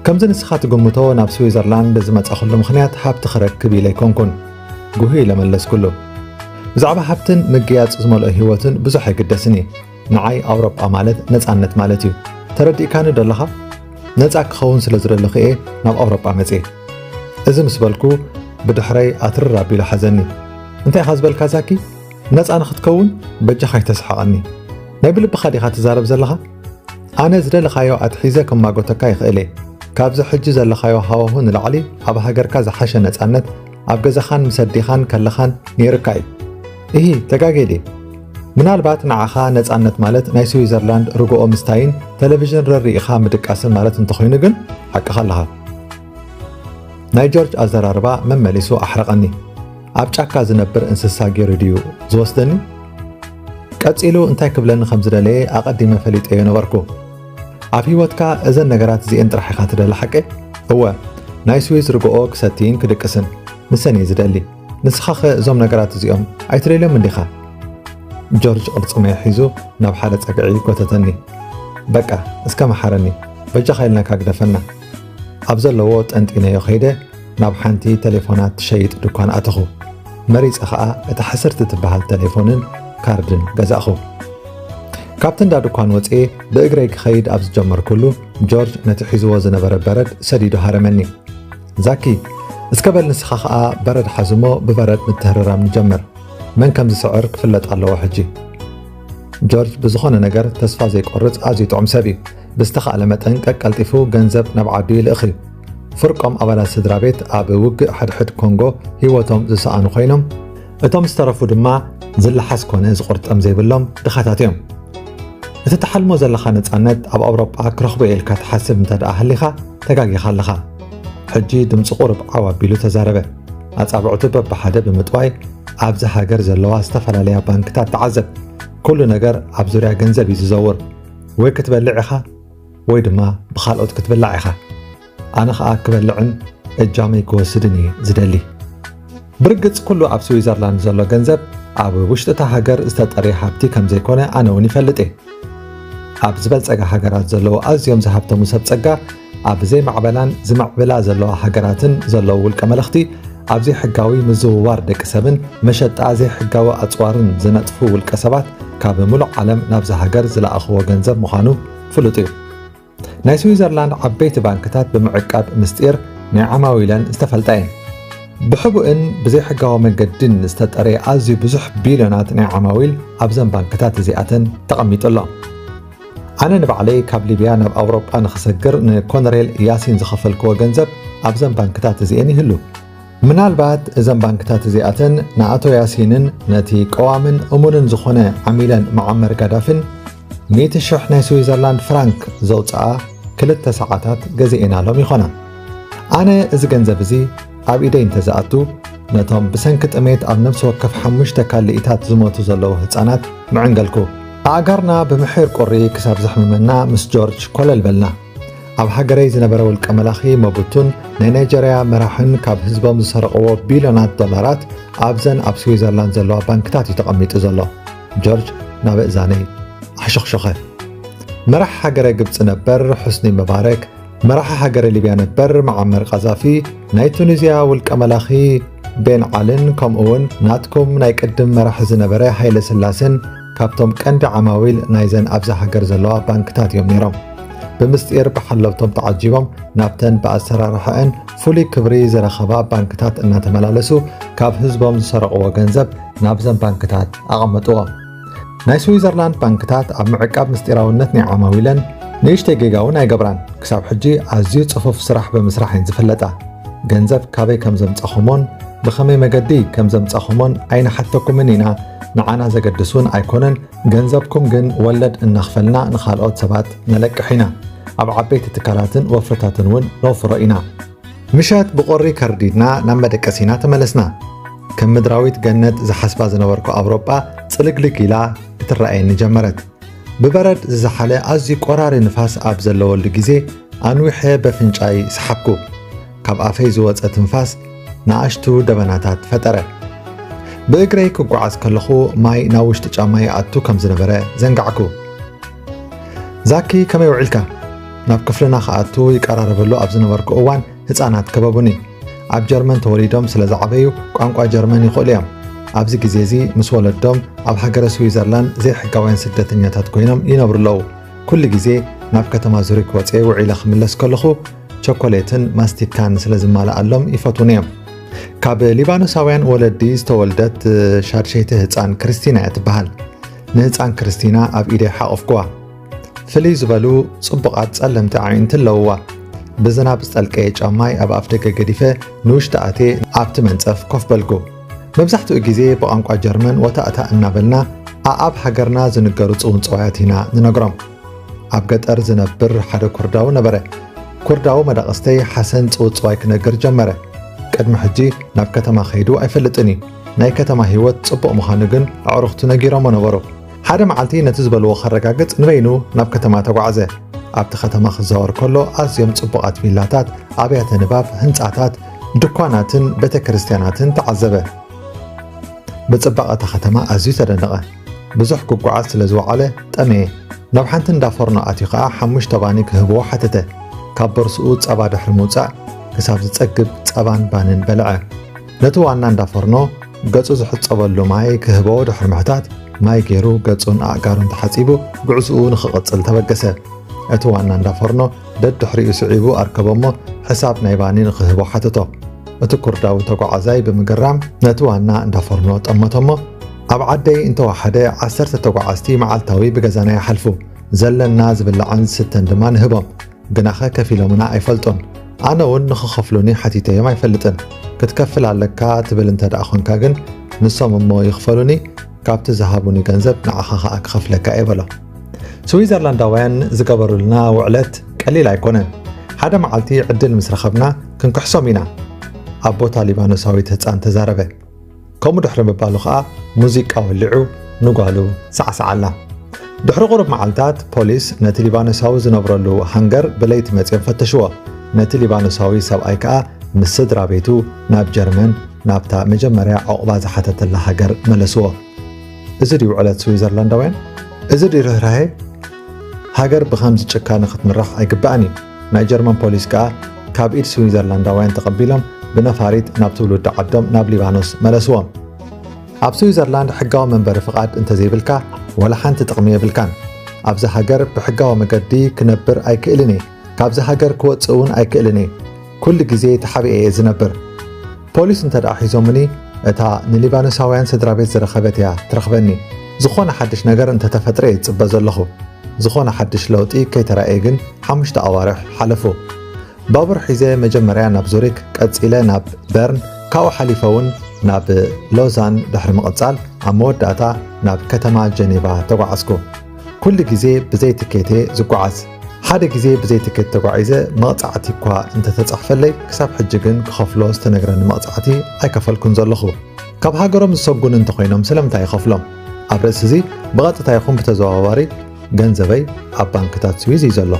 ከምዚ ንስኻ ትግምቶ ናብ ስዊዘርላንድ ዝመጻኹሉ ምኽንያት ሃብቲ ክረክብ ኢለ ኣይኮንኩን፣ ጉህ ኢለ መለስኩሉ። ብዛዕባ ሃብትን ምግያጽ ዝመልኦ ህይወትን ብዙሕ ኣይግደስን እዩ። ንዓይ ኣውሮጳ ማለት ነጻነት ማለት እዩ። ተረዲእካኒ ዶ ኣለኻ? ነጻ ክኸውን ስለ ዝደለኹ እየ ናብ ኣውሮጳ መጽየ። እዚ ምስ በልኩ ብድሕረይ ኣትርር ኣቢሉ ሓዘኒ። እንታይ ኢኻ ዝበልካ ዛኪ? ነጻ ንኽትከውን በጃኻ ኣይተስሕቐኒ። ናይ ብልብኻ ዲኻ ትዛረብ ዘለኻ? ኣነ ዝደለኻዮ ኣትሒዘ ክማጎተካ ይኽእል እየ። ካብዚ ሕጂ ዘለኻዮ ሃዋሁ ንላዕሊ ኣብ ሃገርካ ዝሓሸ ነጻነት ኣብ ገዛኻን ምስ ኣዴኻን ከለኻን ነይርካ እዩ። እሂ፣ ተጋግየ ድየ? ምናልባት ንዓኻ ነጻነት ማለት ናይ ስዊዘርላንድ ርግኦ ምስታይን ቴሌቪዥን ረሪእኻ ምድቃስን ማለት እንተኾይኑ ግን ሓቅኻ ኣለኻ። ናይ ጆርጅ ኣዘራርባ መመሊሱ ኣሕረቐኒ። ኣብ ጫካ ዝነብር እንስሳ ገይሩ ድዩ ዝወስደኒ? ቀጺሉ እንታይ ክብለኒ ከም ዝደለየ ኣቐዲመ ፈሊጠዮ ነበርኩ። ኣብ ህይወትካ እዘን ነገራት እዚኤን ጥራሕ ኢኻ ትደሊ ሓቀይ? እወ፣ ናይ ስዊዝ ርግኦ ክሰትይን ክድቅስን። ንሰን እየ ዝደሊ። ንስኻኸ እዞም ነገራት እዚኦም ኣይትደልዮም እንዲኻ? ጆርጅ ቅልጽመይ ሒዙ ናብ ሓደ ጸግዒ ጎተተኒ። በቃ፣ እስከ መሓረኒ። በጃኻ ኢልናካ ግደፈና። ኣብ ዘለዎ ጠንጢነዮ ከይደ ናብ ሓንቲ ቴሌፎናት ትሸይጥ ድኳን ኣተኹ። መሪጸ ኸኣ እታ ሕስርቲ ትበሃል ቴሌፎንን ካርድን ገዛእኹ። ካብቲ እንዳ ድኳን ወጽኤ ብእግረይ ክኸይድ ኣብ ዝጀመርኩሉ፣ ጆርጅ ነቲ ሒዝዎ ዝነበረ በረድ ሰዲዱ ሃረመኒ። ዛኪ፣ እስከ በል ንስኻ ኸኣ በረድ ሓዝሞ ብበረድ ምትህርራም ንጀምር። መን ከም ዝስዕር ክፍለጥ ኣለዎ ሕጂ። ጆርጅ ብዝኾነ ነገር ተስፋ ዘይቆርጽ ኣዝዩ ጥዑም ሰብ እዩ። ብዝተኻእለ መጠን ቀቀልጢፉ ገንዘብ ናብ ዓዱ ይልእኽ እዩ። ፍርቆም ኣባላት ስድራ ቤት ኣብ ውግእ ሓድሕድ ኮንጎ ህይወቶም ዝሰኣኑ ኮይኖም፣ እቶም ዝተረፉ ድማ ዝለሓስ ኮነ ዝቑርጠም ዘይብሎም ድኻታት እዮም። እቲ ትሓልሞ ዘለኻ ነጻነት ኣብ ኣውሮጳ ክረኽቦ እየ ኢልካ ትሓስብ እንተ ደኣ ሃሊኻ፣ ተጋጊኻ ኣለኻ። ሕጂ ድምጺ ቁሩብ ዓው ኣቢሉ ተዛረበ። ኣጻብዕቱ በብሓደ ብምጥዋይ፣ ኣብዚ ሃገር ዘለዋ ዝተፈላለያ ባንክታት ተዓዘብ። ኩሉ ነገር ኣብ ዙርያ ገንዘብ እዩ ዝዘውር። ወይ ክትበልዕ ኢኻ፣ ወይ ድማ ብኻልኦት ክትብላዕ ኢኻ። ኣነ ኸኣ ክበልዕን እጃመይ ክወስድን እየ ዝደሊ። ብርግጽ ኩሉ ኣብ ስዊዘርላንድ ዘሎ ገንዘብ ኣብ ውሽጢ እታ ሃገር ዝተጠርየ ሃብቲ ከም ዘይኮነ ኣነ እውን ይፈልጥ እየ። ኣብ ዝበልጸጋ ሃገራት ዘለዉ ኣዝዮም ዝሃብተሙ ሰብ ጸጋ ኣብ ዘይማዕበላን ዝምዕብላ ዘለዋ ሃገራትን ዘለዉ ውልቀ መለኽቲ ኣብ ዘይሕጋዊ ምዝውዋር ደቂ ሰብን መሸጣ ዘይሕጋዊ ኣጽዋርን ዝነጥፉ ውልቀ ሰባት ካብ ምሉእ ዓለም ናብዛ ሃገር ዝለኣኽዎ ገንዘብ ምዃኑ ፍሉጥ እዩ። ናይ ስዊዘርላንድ ዓበይቲ ባንክታት ብምዕቃብ ምስጢር ናይ ዓማዊለን ዝተፈልጣ እየን። ብሕቡእን ብዘይሕጋዊ መንገድን ዝተጠረየ ኣዝዩ ብዙሕ ቢልዮናት ናይ ዓማዊል ኣብዘን ባንክታት እዚኣተን ተቐሚጡ ኣሎ። ኣነ ንባዕለይ ካብ ሊብያ ናብ ኣውሮጳ ንኽሰግር ንኮነሬል ያሲን ዝኸፈልክዎ ገንዘብ ኣብዘን ባንክታት እዚኤን ይህሉ። ምናልባት እዘን ባንክታት እዚኣተን ንኣቶ ያሲንን ነቲ ቀዋምን እሙንን ዝኾነ ዓሚለን መዓመር ጋዳፊን ሚእቲ ሽሕ ናይ ስዊዘርላንድ ፍራንክ ዘውፅኣ ክልተ ሰዓታት ገዚኤናሎም ይኾና። ኣነ እዚ ገንዘብ እዚ ኣብ ኢደይ እንተዝኣቱ፣ ነቶም ብሰንኪ ጥሜት ኣብ ነፍሲ ወከፍ ሓሙሽተ ካልኢታት ዝሞቱ ዘለዉ ህፃናት ምዕንገልኩ። ኣእጋርና ብምሒር ቁሪ ክሳብ ዘሕምመና ምስ ጆርጅ ኮለል በልና። ኣብ ሃገረይ ዝነበረ ውልቀ መላኺ መቡቱን ናይ ናይጀርያ መራሕን ካብ ህዝቦም ዝሰረቕዎ ቢልዮናት ዶላራት ኣብዘን ኣብ ስዊዘርላንድ ዘለዋ ባንክታት እዩ ተቐሚጡ ዘሎ። ጆርጅ ናብ እዛነይ ኣሕሾኽሾኸ። መራሕ ሃገረ ግብፂ ነበር ሑስኒ መባረክ፣ መራሒ ሃገረ ሊብያ ነበር መዓመር ቃዛፊ፣ ናይ ቱኒዝያ ውልቀ መላኺ ቤን ዓልን ከምኡ እውን ናትኩም ናይ ቅድም መራሒ ዝነበረ ሃይለ ስላሴን ካብቶም ቀንዲ ዓማዊል ናይዘን ኣብዛ ሃገር ዘለዋ ባንክታት እዮም ነይሮም። ብምስጢር ብሓለውቶም ተዓጂቦም ናብተን ብኣሰራርሓአን ፍሉይ ክብሪ ዝረኸባ ባንክታት እናተመላለሱ ካብ ህዝቦም ዝሰረቕዎ ገንዘብ ናብዘን ባንክታት ኣቐመጥዎ። ናይ ስዊዘርላንድ ባንክታት ኣብ ምዕቃብ ምስጢራውነት ናይ ዓማዊለን ንእሽተይ ጌጋ እውን ኣይገብራን። ክሳብ ሕጂ ኣዝዩ ጽፉፍ ስራሕ ብምስራሕ እየን ዝፍለጣ። ገንዘብ ካበይ ከም ዘምጻኹሞን ብኸመይ መገዲ ከም ዘምጻኹሞን ኣይንሓተኩምን ኢና። ንዓና ዘገድስ እውን ኣይኮነን። ገንዘብኩም ግን ወለድ እናኽፈልና ንኻልኦት ሰባት ነለቅሕ ኢና። ኣብ ዓበይቲ ትካላትን ወፍርታትን እውን ነውፍሮ ኢና። ምሸት ብቑሪ ከርዲድና ናብ መደቀሲና ተመለስና። ከም ምድራዊት ገነት ዝሓስባ ዝነበርኩ ኣውሮጳ ጽልግልግ ኢላ ክትረኣየኒ ጀመረት። ብበረድ ዝዘሓለ ኣዝዩ ቆራሪ ንፋስ ኣብ ዘለወሉ ግዜ ኣንዊሐ በፍንጫይ ሰሓብኩ። ካብ ኣፈይ ዝወጸ ትንፋስ ንኣሽቱ ደበናታት ፈጠረ። ብእግረይ ክጓዓዝ ከለኹ ማይ ናብ ውሽጢ ጫማይ ይኣቱ ከም ዝነበረ ዘንጋዕኩ። "ዛኪ፣ ከመይ ውዒልካ?" ናብ ክፍልና ክኣቱ ይቀራረበሉ ኣብ ዝነበርኩ እዋን ህጻናት ከበቡኒ። ኣብ ጀርመን ተወሊዶም ስለ ዝዓበዩ ቋንቋ ጀርመን ይኽእሉ እዮም። ኣብዚ ግዜ እዚ ምስ ወለዶም ኣብ ሃገረ ስዊዘርላንድ ዘይሕጋውያን ስደተኛታት ኮይኖም ይነብሩ ኣለዉ። ኩሉ ግዜ ናብ ከተማ ዙሪክ ወጽኤ ውዒለ ክምለስ ከለኹ ቸኮሌትን ማስቲካን ስለ ዝማልኣሎም ይፈትዉኒ እዮም። ካብ ሊባኖሳውያን ወለዲ ዝተወልደት ሻድሸይቲ ህጻን ክርስቲና እያ ትበሃል። ንህጻን ክርስቲና ኣብ ኢደይ ሓቖፍኩዋ። ፍልይ ዝበሉ ጽቡቓት ጸለምቲ ኣዒንቲ ኣለውዋ። ብዝናብ ዝጠልቀየ ጫማይ ኣብ ኣፍ ደገ ገዲፈ ንውሽጢ ኣትየ ኣብቲ መንጸፍ ኮፍ በልኩ። መብዛሕትኡ ግዜ ብቋንቋ ጀርመን ወታእታ እናበልና ኣኣብ ሃገርና ዝንገሩ ጽውንጽዋያት ኢና ንነግሮም። ኣብ ገጠር ዝነብር ሓደ ኩርዳዊ ነበረ። ኩርዳዊ መዳቕስተይ ሓሰን ጽውጽዋይ ክነግር ጀመረ። ቅድሚ ሕጂ ናብ ከተማ ከይዱ ኣይፈልጥን እዩ። ናይ ከተማ ህይወት ጽቡቕ ምዃኑ ግን ኣዕሩኽቱ ነጊሮሞ ነበሩ። ሓደ መዓልቲ ነቲ ዝበልዎ ከረጋግጽ ንበይኑ ናብ ከተማ ተጓዕዘ። ኣብቲ ከተማ ክዛወር ከሎ ኣዝዮም ጽቡቓት ቪላታት፣ ኣብያተ ንባብ፣ ህንጻታት፣ ድኳናትን ቤተ ክርስቲያናትን ተዓዘበ። ብጽባቐ እታ ከተማ ኣዝዩ ተደነቐ። ብዙሕ ክጓዓዝ ስለ ዝወዓለ ጠመየ። ናብ ሓንቲ እንዳ ፎርኖ ኣትዩ ኸኣ ሓሙሽተ ባኒ ክህብዎ ሓተተ። ካብ ቦርስኡ ጸባ ድሕሪ ምውጻእ ክሳብ ዝጸግብ ጸባን ባንን በልዐ። ነቲ ዋና እንዳ ፎርኖ ገጹ ዝሕጸበሉ ማይ ክህቦ ድሕሪ ምሕታት፣ ማይ ገይሩ ገጹን ኣእጋሩን ተሓጺቡ ጉዕዝኡ ንኽቕጽል ተበገሰ። እቲ ዋና እንዳ ፎርኖ ደድሕሪኡ ስዒቡ ኣርከቦ እሞ ሕሳብ ናይ ባኒ ንኽህቦ ሓተቶ። እቲ ኩርዳዊ ተጓዓዛይ ብምግራም ነቲ ዋና እንዳ ፎርኖ ጠመቶ እሞ፣ "ኣብ ዓደይ እንተወሓደ ዓሰርተ ተጓዓዝቲ መዓልታዊ ብገዛና ይሓልፉ። ዘለና ዝብላዕን ዝስተን ድማ ንህቦም። ግናኸ ከፊሎምና ኣይፈልጡን። ኣነ እውን ንኽኸፍሉኒ ሓቲተዮም ኣይፈልጥን። ክትከፍል ኣለካ ትብል እንተ ደኣ ኾንካ ግን ንሶም እሞ ይኽፈሉኒ፣ ካብቲ ዝሃቡኒ ገንዘብ ንዓኻ ኸኣ ክኸፍለካ እየ" በሎ። ስዊዘርላንዳውያን ዝገበሩልና ውዕለት ቀሊል ኣይኮነን። ሓደ መዓልቲ ዕድል ምስ ረኸብና ክንክሕሶም ኢና፣ ኣብ ቦታ ሊባኖሳዊት ህጻን ተዛረበ። ከምኡ ድሕሪ ምባሉ ኸኣ ሙዚቃ ወሊዑ ንጓሉ ሰዕሰዓላ። ድሕሪ ቁሩብ መዓልታት ፖሊስ ነቲ ሊባኖሳዊ ዝነብረሉ ሃንገር ብለይቲ መጺኦም ፈተሽዎ። ነቲ ሊባኖሳዊ ሰብኣይ ከኣ ምስ ስድራ ቤቱ ናብ ጀርመን፣ ናብታ መጀመርያ ዑቕባ ዝሓተተላ ሃገር መለስዎ። እዚ ድዩ ዕለት ስዊዘርላንዳውያን? እዚ ድዩ ርህራሄ? ሃገር ብኸምዚ ጭካነ ክትምራሕ ኣይግባእን እዩ። ናይ ጀርመን ፖሊስ ከኣ ካብ ኢድ ስዊዘርላንዳውያን ተቐቢሎም ብነፋሪት ናብ ትውልዲ ዓዶም ናብ ሊባኖስ መለስዎም። ኣብ ስዊዘርላንድ ሕጋዊ መንበሪ ፍቓድ እንተዘይብልካ ዋላ ሓንቲ ጥቕሚ የብልካን። ኣብዚ ሃገር ብሕጋዊ መገዲ ክነብር ኣይክእልን እየ፣ ካብዚ ሃገር ክወጽእ እውን ኣይክእልን እየ። ኩሉ ግዜ ተሓቢኤ እየ ዝነብር። ፖሊስ እንተ ደኣ ሒዞምኒ፣ እታ ንሊባኖሳውያን ስድራ ቤት ዝረኸበት እያ ትረኽበኒ። ዝኾነ ሓድሽ ነገር እንተ ተፈጥረ እየ ዝጽበ ዘለኹ። ዝኾነ ሓድሽ ለውጢ ከይተራእየ ግን ሓሙሽተ ኣዋርሕ ሓለፉ። ባቡር ሒዘ መጀመርያ ናብ ዙሪክ፣ ቀጺለ ናብ በርን፣ ካብኡ ሓሊፈ እውን ናብ ሎዛን ድሕሪ ምቕጻል፣ ኣብ መወዳእታ ናብ ከተማ ጀኔቫ ተጓዓዝኩ። ኩሉ ግዜ ብዘይ ትኬት እየ ዝጓዓዝ። ሓደ ግዜ ብዘይ ትኬት ተጓዒዘ፣ መቕጻዕቲ እኳ እንተተጻሕፈለይ፣ ክሳብ ሕጂ ግን ክኸፍሎ ዝተነግረኒ መቕጻዕቲ ኣይከፈልኩን ዘለኹ። ካብ ሃገሮም ዝሰጉኑ እንተኾይኖም ስለምንታይ ይኸፍሎም? ኣብ ርእሲ እዚ ብቐጥታ ይኹን ብተዘዋዋሪ ገንዘበይ ኣብ ባንክታት ስዊዝ እዩ ዘሎ።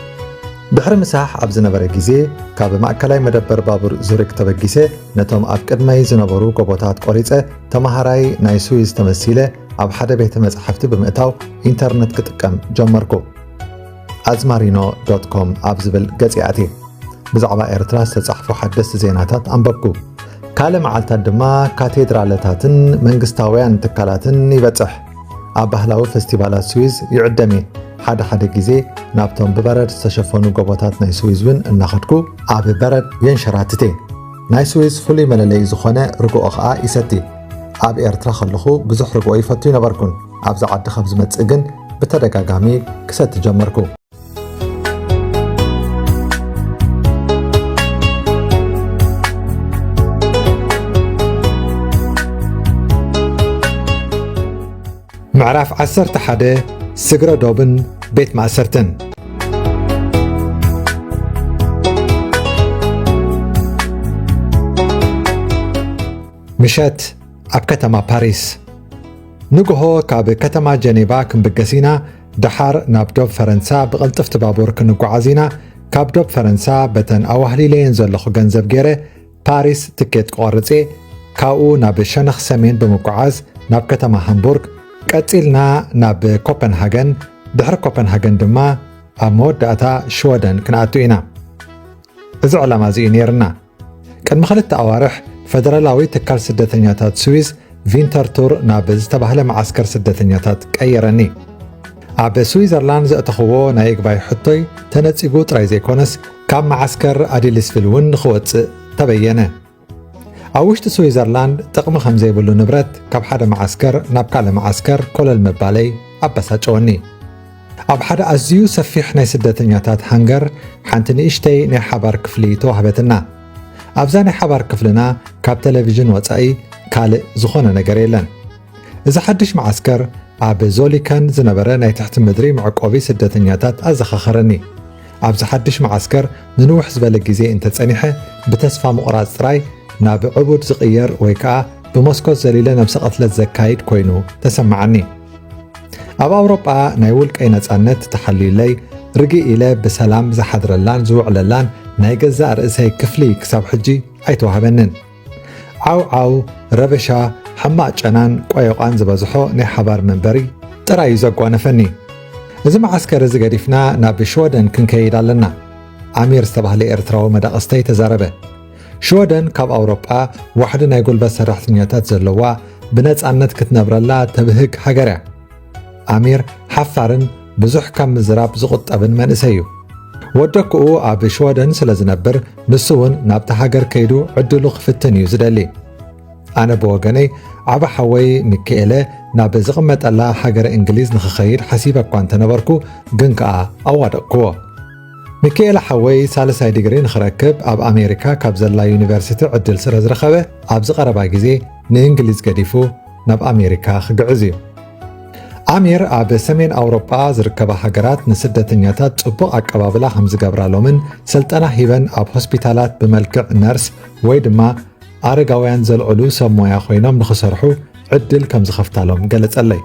ድሕሪ ምሳሕ ኣብ ዝነበረ ግዜ፣ ካብ ማእከላይ መደበር ባቡር ዙሪክ ተበጊሰ፣ ነቶም ኣብ ቅድመይ ዝነበሩ ጎቦታት ቆሪጸ፣ ተመሃራይ ናይ ስዊዝ ተመሲለ፣ ኣብ ሓደ ቤተ መጻሕፍቲ ብምእታው ኢንተርነት ክጥቀም ጀመርኩ። ኣዝማሪኖ ዶት ኮም ኣብ ዝብል ገጽ ይኣቲ። ብዛዕባ ኤርትራ ዝተጻሕፉ ሓደስቲ ዜናታት ኣንበብኩ። ካልእ መዓልታት ድማ ካቴድራለታትን መንግስታውያን ትካላትን ይበጽሕ። ኣብ ባህላዊ ፈስቲቫላት ስዊዝ ይዕደም እየ። ሓደ ሓደ ግዜ ናብቶም ብበረድ ዝተሸፈኑ ጎቦታት ናይ ስዊዝ እውን እናኸድኩ ኣብ በረድ የንሸራትት እየ። ናይ ስዊዝ ፍሉይ መለለዪ ዝኾነ ርግኦ ኸኣ ይሰቲ። ኣብ ኤርትራ ከለኹ ብዙሕ ርግኦ ይፈቱ ኣይነበርኩን። ኣብዚ ዓዲ ከም ዝመጽእ ግን ብተደጋጋሚ ክሰቲ ጀመርኩ። ምዕራፍ ዓሰርተ ሓደ፣ ስግረ ዶብን ቤት ማእሰርትን። ምሸት ኣብ ከተማ ፓሪስ። ንግሆ ካብ ከተማ ጀኔቫ ክንብገስ ኢና፣ ደሓር ናብ ዶብ ፈረንሳ ብቐልጥፍቲ ባቡር ክንጓዓዝ ኢና። ካብ ዶብ ፈረንሳ በተን ኣዋህሊለየን ዘለኹ ገንዘብ ገይረ ፓሪስ ትኬት ክቖርጽ እየ። ካብኡ ናብ ሸነኽ ሰሜን ብምጉዓዝ ናብ ከተማ ሃምቡርግ፣ ቀጺልና ናብ ኮፐንሃገን፣ ድሕሪ ኮፐንሃገን ድማ ኣብ መወዳእታ ሽወደን ክንኣቱ ኢና። እዚ ዕላማ እዚ እዩ ነይርና። ቅድሚ ክልተ ኣዋርሕ ፈደራላዊ ትካል ስደተኛታት ስዊዝ ቪንተርቱር ናብ ዝተባህለ መዓስከር ስደተኛታት ቀየረኒ። ኣብ ስዊዘርላንድ ዘእተኽዎ ናይ ይግባይ ሕቶይ ተነጺጉ ጥራይ ዘይኮነስ ካብ መዓስከር ኣዲሊስቪል እውን ንኽወጽእ ተበየነ። ኣብ ውሽጢ ስዊዘርላንድ ጥቕሚ ከም ዘይብሉ ንብረት ካብ ሓደ መዓስከር ናብ ካልእ መዓስከር ኮለል ምባለይ ኣበሳጨወኒ። ኣብ ሓደ ኣዝዩ ሰፊሕ ናይ ስደተኛታት ሃንገር ሓንቲ ንእሽተይ ናይ ሓባር ክፍሊ ተዋህበትና። ኣብዛ ናይ ሓባር ክፍልና ካብ ቴሌቪዥን ወጻኢ ካልእ ዝኾነ ነገር የለን። እዚ ሓድሽ መዓስከር ኣብ ዞሊከን ዝነበረ ናይ ትሕቲ ምድሪ መዕቆቢ ስደተኛታት ኣዘኻኸረኒ። ኣብዚ ሓድሽ መዓስከር ንንውሕ ዝበለ ግዜ እንተጸኒሐ፣ ብተስፋ ምቑራጽ ጥራይ ናብ ዕቡድ ዝቕየር ወይ ከኣ ብመስኮት ዘሊለ ነብሰ ቅትለት ዘካይድ ኮይኑ ተሰማዓኒ። ኣብ ኣውሮጳ ናይ ውልቀይ ነጻነት ተሓልዩለይ፣ ርግእ ኢለ ብሰላም ዝሓድረላን ዝውዕለላን ናይ ገዛእ ርእሰይ ክፍሊ ክሳብ ሕጂ ኣይተዋህበንን። ዓው ዓው፣ ረበሻ፣ ሕማቕ ጨናን ቆዮቓን ዝበዝሖ ናይ ሓባር መንበሪ ጥራይ እዩ ዘጓነፈኒ። እዚ መዓስከር እዚ ገዲፍና ናብ ሽወደን ክንከይድ ኣለና፣ ኣሚር ዝተባህለ ኤርትራዊ መዳቕስተይ ተዛረበ። ሽወደን ካብ ኣውሮጳ ዋሕዲ ናይ ጉልበት ሰራሕተኛታት ዘለዋ፣ ብነጻነት ክትነብረላ ተብህግ ሃገር እያ። ኣሚር ሓፋርን ብዙሕ ካብ ምዝራብ ዝቑጠብን መንእሰይ እዩ። ወደክኡ ኣብ ሽወደን ስለ ዝነብር፣ ንሱ እውን ናብታ ሃገር ከይዱ ዕድሉ ክፍትን እዩ ዝደሊ። ኣነ ብወገነይ፣ ዓቢ ሓወይ ሚካኤለ ናብ ዝቕመጠላ ሃገረ እንግሊዝ ንኽኸይድ ሓሲበ እኳ እንተነበርኩ፣ ግን ከኣ ኣዋደቕክዎ። ሚካኤለ ሓወይ ሳልሳይ ዲግሪ ንኽረክብ ኣብ ኣሜሪካ ካብ ዘላ ዩኒቨርሲቲ ዕድል ስለ ዝረኸበ፣ ኣብዚ ቀረባ ግዜ ንእንግሊዝ ገዲፉ ናብ ኣሜሪካ ክግዕዝ እዩ። ኣሚር ኣብ ሰሜን ኣውሮጳ ዝርከባ ሃገራት ንስደተኛታት ጽቡቕ ኣቀባብላ ከም ዝገብራሎምን ስልጠና ሂበን ኣብ ሆስፒታላት ብመልክዕ ነርስ ወይ ድማ ኣረጋውያን ዘልዕሉ ሰብ ሞያ ኮይኖም ንኽሰርሑ ዕድል ከም ዝኸፍታሎም ገለጸለይ።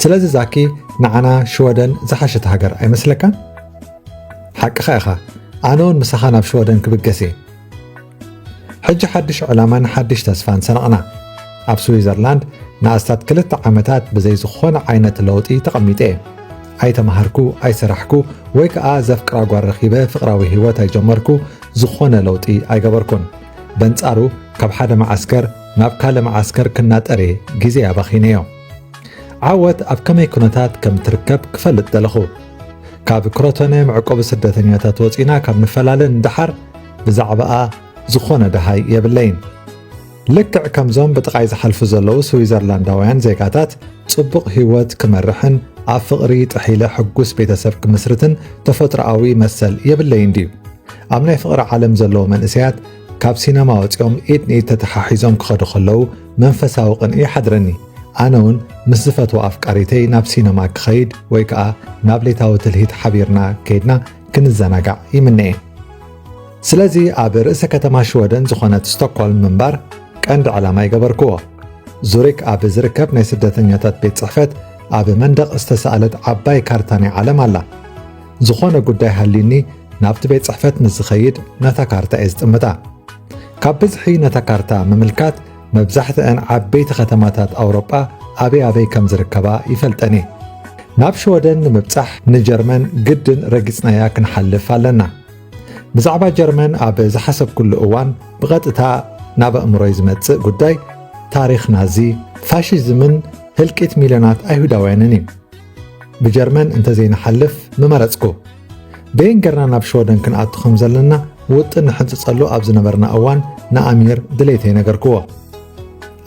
ስለዚ ዛኪ፣ ንዓና ሽወደን ዝሓሸት ሃገር ኣይመስለካን? ሓቅኻ ኢኻ። ኣነ እውን ምሳኻ ናብ ሽወደን ክብገስ እየ። ሕጂ ሓድሽ ዕላማን ሓድሽ ተስፋን ሰነቕና። ኣብ ስዊዘርላንድ ንኣስታት ክልተ ዓመታት ብዘይ ዝኾነ ዓይነት ለውጢ ተቐሚጠ እየ። ኣይተማሃርኩ፣ ኣይሰራሕኩ፣ ወይ ከኣ ዘፍቅራ ጓል ረኺበ ፍቕራዊ ህይወት ኣይጀመርኩ፣ ዝኾነ ለውጢ ኣይገበርኩን። በንጻሩ፣ ካብ ሓደ መዓስከር ናብ ካልእ መዓስከር ክናጠር እየ ግዜ ኣባኺነዮ። ዓወት ኣብ ከመይ ኩነታት ከም ትርከብ ክፈልጥ ደለኹ። ካብ ክሮቶነ መዕቆቢ ስደተኛታት ወጺና ካብ ንፈላለ ንደሓር ብዛዕባኣ ዝኾነ ደሃይ የብለይን። ልክዕ ከምዞም ብጥቓይ ዝሓልፉ ዘለዉ ስዊዘርላንዳውያን ዜጋታት፣ ጽቡቕ ህይወት ክመርሕን ኣብ ፍቕሪ ጥሒለ ሕጉስ ቤተሰብ ክምስርትን ተፈጥሮኣዊ መሰል የብለይን ድዩ? ኣብ ናይ ፍቕሪ ዓለም ዘለዉ መንእሰያት፣ ካብ ሲነማ ወጺኦም ኢድ ንኢድ ተተሓሒዞም ክኸዱ ከለዉ መንፈሳዊ ቅንኢ ይሓድረኒ። ኣነ እውን ምስ ዝፈትዋ ኣፍቃሪተይ ናብ ሲነማ ክኸይድ ወይ ከኣ ናብ ሌታዊ ትልሂት ሓቢርና ከይድና ክንዘናጋዕ ይምነ እየ። ስለዚ ኣብ ርእሰ ከተማ ሽወደን ዝኾነት ስቶክሆልም ምንባር ቀንዲ ዕላማ ይገበርክዎ። ዙሪክ ኣብ ዝርከብ ናይ ስደተኛታት ቤት ጽሕፈት ኣብ መንደቕ ዝተሳእለት ዓባይ ካርታ ናይ ዓለም ኣላ። ዝኾነ ጉዳይ ሃልዩኒ ናብቲ ቤት ጽሕፈት ምስ ዝኸይድ ነታ ካርታ እየ ዝጥምታ። ካብ ብዝሒ ነታ ካርታ ምምልካት መብዛሕትአን ዓበይቲ ከተማታት ኣውሮጳ ኣበይ ኣበይ ከም ዝርከባ ይፈልጠን እየ። ናብ ሽወደን ንምብጻሕ ንጀርመን ግድን ረጊጽናያ ክንሓልፍ ኣለና። ብዛዕባ ጀርመን ኣብ ዝሓሰብኩሉ እዋን ብቐጥታ ናብ ኣእምሮይ ዝመጽእ ጉዳይ ታሪኽ ናዚ፣ ፋሽዝምን ህልቂት ሚልዮናት ኣይሁዳውያንን እዩ። ብጀርመን እንተዘይንሓልፍ ምመረጽኩ። በየን ጌርና ናብ ሽወደን ክንኣቱ ከም ዘለና ውጥን ንሕንጽጸሉ ኣብ ዝነበርና እዋን ንኣሚር ድሌተይ ነገርክዎ።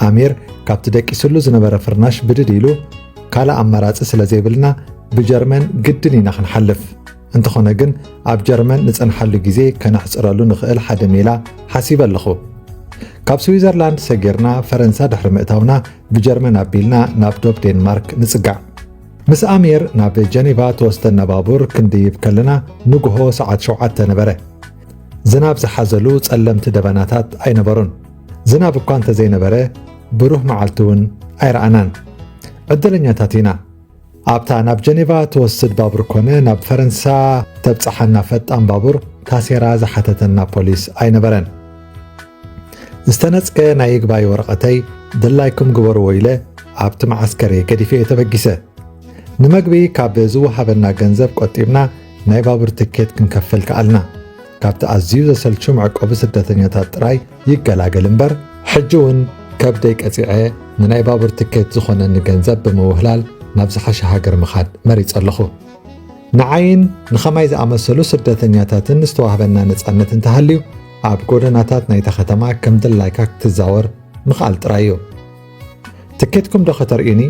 ኣሚር ካብቲ ደቂስሉ ዝነበረ ፍርናሽ ብድድ ኢሉ፣ ካልእ ኣማራጺ ስለ ዘይብልና ብጀርመን ግድን ኢና ክንሓልፍ። እንተኾነ ግን ኣብ ጀርመን ንጸንሓሉ ግዜ ከነሕጽረሉ ንኽእል ሓደ ሜላ ሓሲበ ኣለኹ። ካብ ስዊዘርላንድ ሰጊርና ፈረንሳ ድሕሪ ምእታውና ብጀርመን ኣቢልና ናብ ዶብ ዴንማርክ ንጽጋዕ። ምስ ኣሚር ናብ ጀኔቫ ትወስደና ባቡር ክንድይብ ከለና ንግሆ ሰዓት ሸውዓተ ነበረ። ዝናብ ዝሓዘሉ ጸለምቲ ደበናታት ኣይነበሩን። ዝናብ እኳ እንተዘይነበረ፣ ብሩህ መዓልቲ እውን ኣይረኣናን። ዕድለኛታት ኢና። ኣብታ ናብ ጀኔቫ ትወስድ ባቡር ኮነ ናብ ፈረንሳ ተብጽሓና ፈጣን ባቡር ታሴራ ዝሓተተና ፖሊስ ኣይነበረን። ዝተነጽገ ናይ ይግባይ ወረቐተይ ድላይኩም ግበርዎ ኢለ ኣብቲ መዓስከር እየ ገዲፈ እየ ተበጊሰ። ንመግቢ ካብ ዝወሃበና ገንዘብ ቆጢብና ናይ ባቡር ትኬት ክንከፍል ከኣልና። ካብቲ ኣዝዩ ዘሰልቹ መዕቆቢ ስደተኛታት ጥራይ ይገላገል እምበር፣ ሕጂ እውን ከብደይ ቀጺዐ ንናይ ባቡር ትኬት ዝኾነኒ ገንዘብ ብምውህላል ናብ ዝሓሸ ሃገር ምኻድ መሪጸ ኣለኹ። ንዓይን ንኸማይ ዝኣመሰሉ ስደተኛታትን ዝተዋህበና ነጻነት እንተሃልዩ፣ ኣብ ጎደናታት ናይታ ከተማ ከም ድላይካ ክትዛወር ምኽኣል ጥራይ እዩ። ትኬትኩም ዶ ከተርእዩኒ?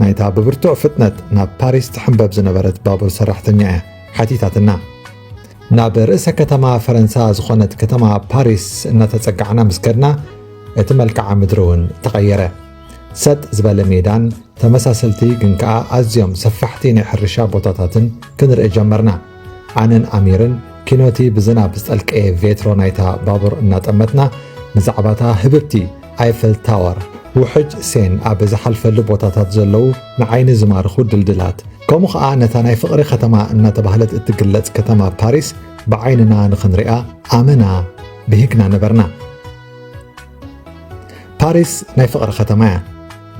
ናይታ ብብርቱዕ ፍጥነት ናብ ፓሪስ ትሕንበብ ዝነበረት ባቡር ሰራሕተኛ እያ ሓቲታትና። ናብ ርእሰ ከተማ ፈረንሳ ዝኾነት ከተማ ፓሪስ እናተጸጋዕና ምስ ከድና፣ እቲ መልክዓ ምድሪ እውን ተቐየረ። ሰጥ ዝበለ ሜዳን ተመሳሰልቲ ግን ከኣ ኣዝዮም ሰፋሕቲ ናይ ሕርሻ ቦታታትን ክንርኢ ጀመርና። ኣነን ኣሚርን ኪኖቲ ብዝናብ ዝጠልቀየ ቬትሮ ናይታ ባቡር እናጠመትና፣ ብዛዕባታ ህብብቲ ኣይፈል ታወር፣ ውሕጅ ሴን ኣብ ዝሓልፈሉ ቦታታት ዘለዉ ንዓይኒ ዝማርኹ ድልድላት፣ ከምኡ ኸኣ ነታ ናይ ፍቕሪ ከተማ እናተባህለት እትግለጽ ከተማ ፓሪስ ብዓይንና ንኽንሪኣ ኣመና ብሂግና ነበርና። ፓሪስ ናይ ፍቕሪ ከተማ እያ።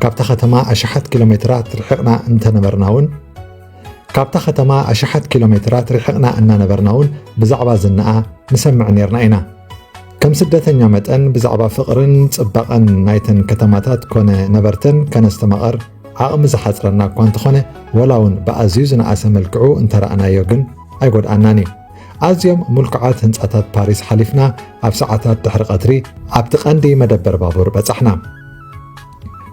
ካብታ ከተማ ኣሽሓት ኪሎ ሜትራት ርሒቕና እንተነበርና እውን፣ ካብታ ከተማ ኣሽሓት ኪሎ ሜትራት ርሒቕና እናነበርና እውን ብዛዕባ ዝናኣ ንሰምዕ ኔርና ኢና። ከም ስደተኛ መጠን ብዛዕባ ፍቕርን ጽባቐን ናይተን ከተማታት ኮነ ነበርተን ከነስተማቕር ዓቕሚ ዝሓጽረና እኳ እንተኾነ፣ ወላ እውን ብኣዝዩ ዝነኣሰ መልክዑ እንተረኣናዮ ግን ኣይጎድኣናን እዩ። ኣዝዮም ምልኩዓት ህንጻታት ፓሪስ ሓሊፍና ኣብ ሰዓታት ድሕሪ ቀትሪ ኣብቲ ቀንዲ መደበር ባቡር በጻሕና።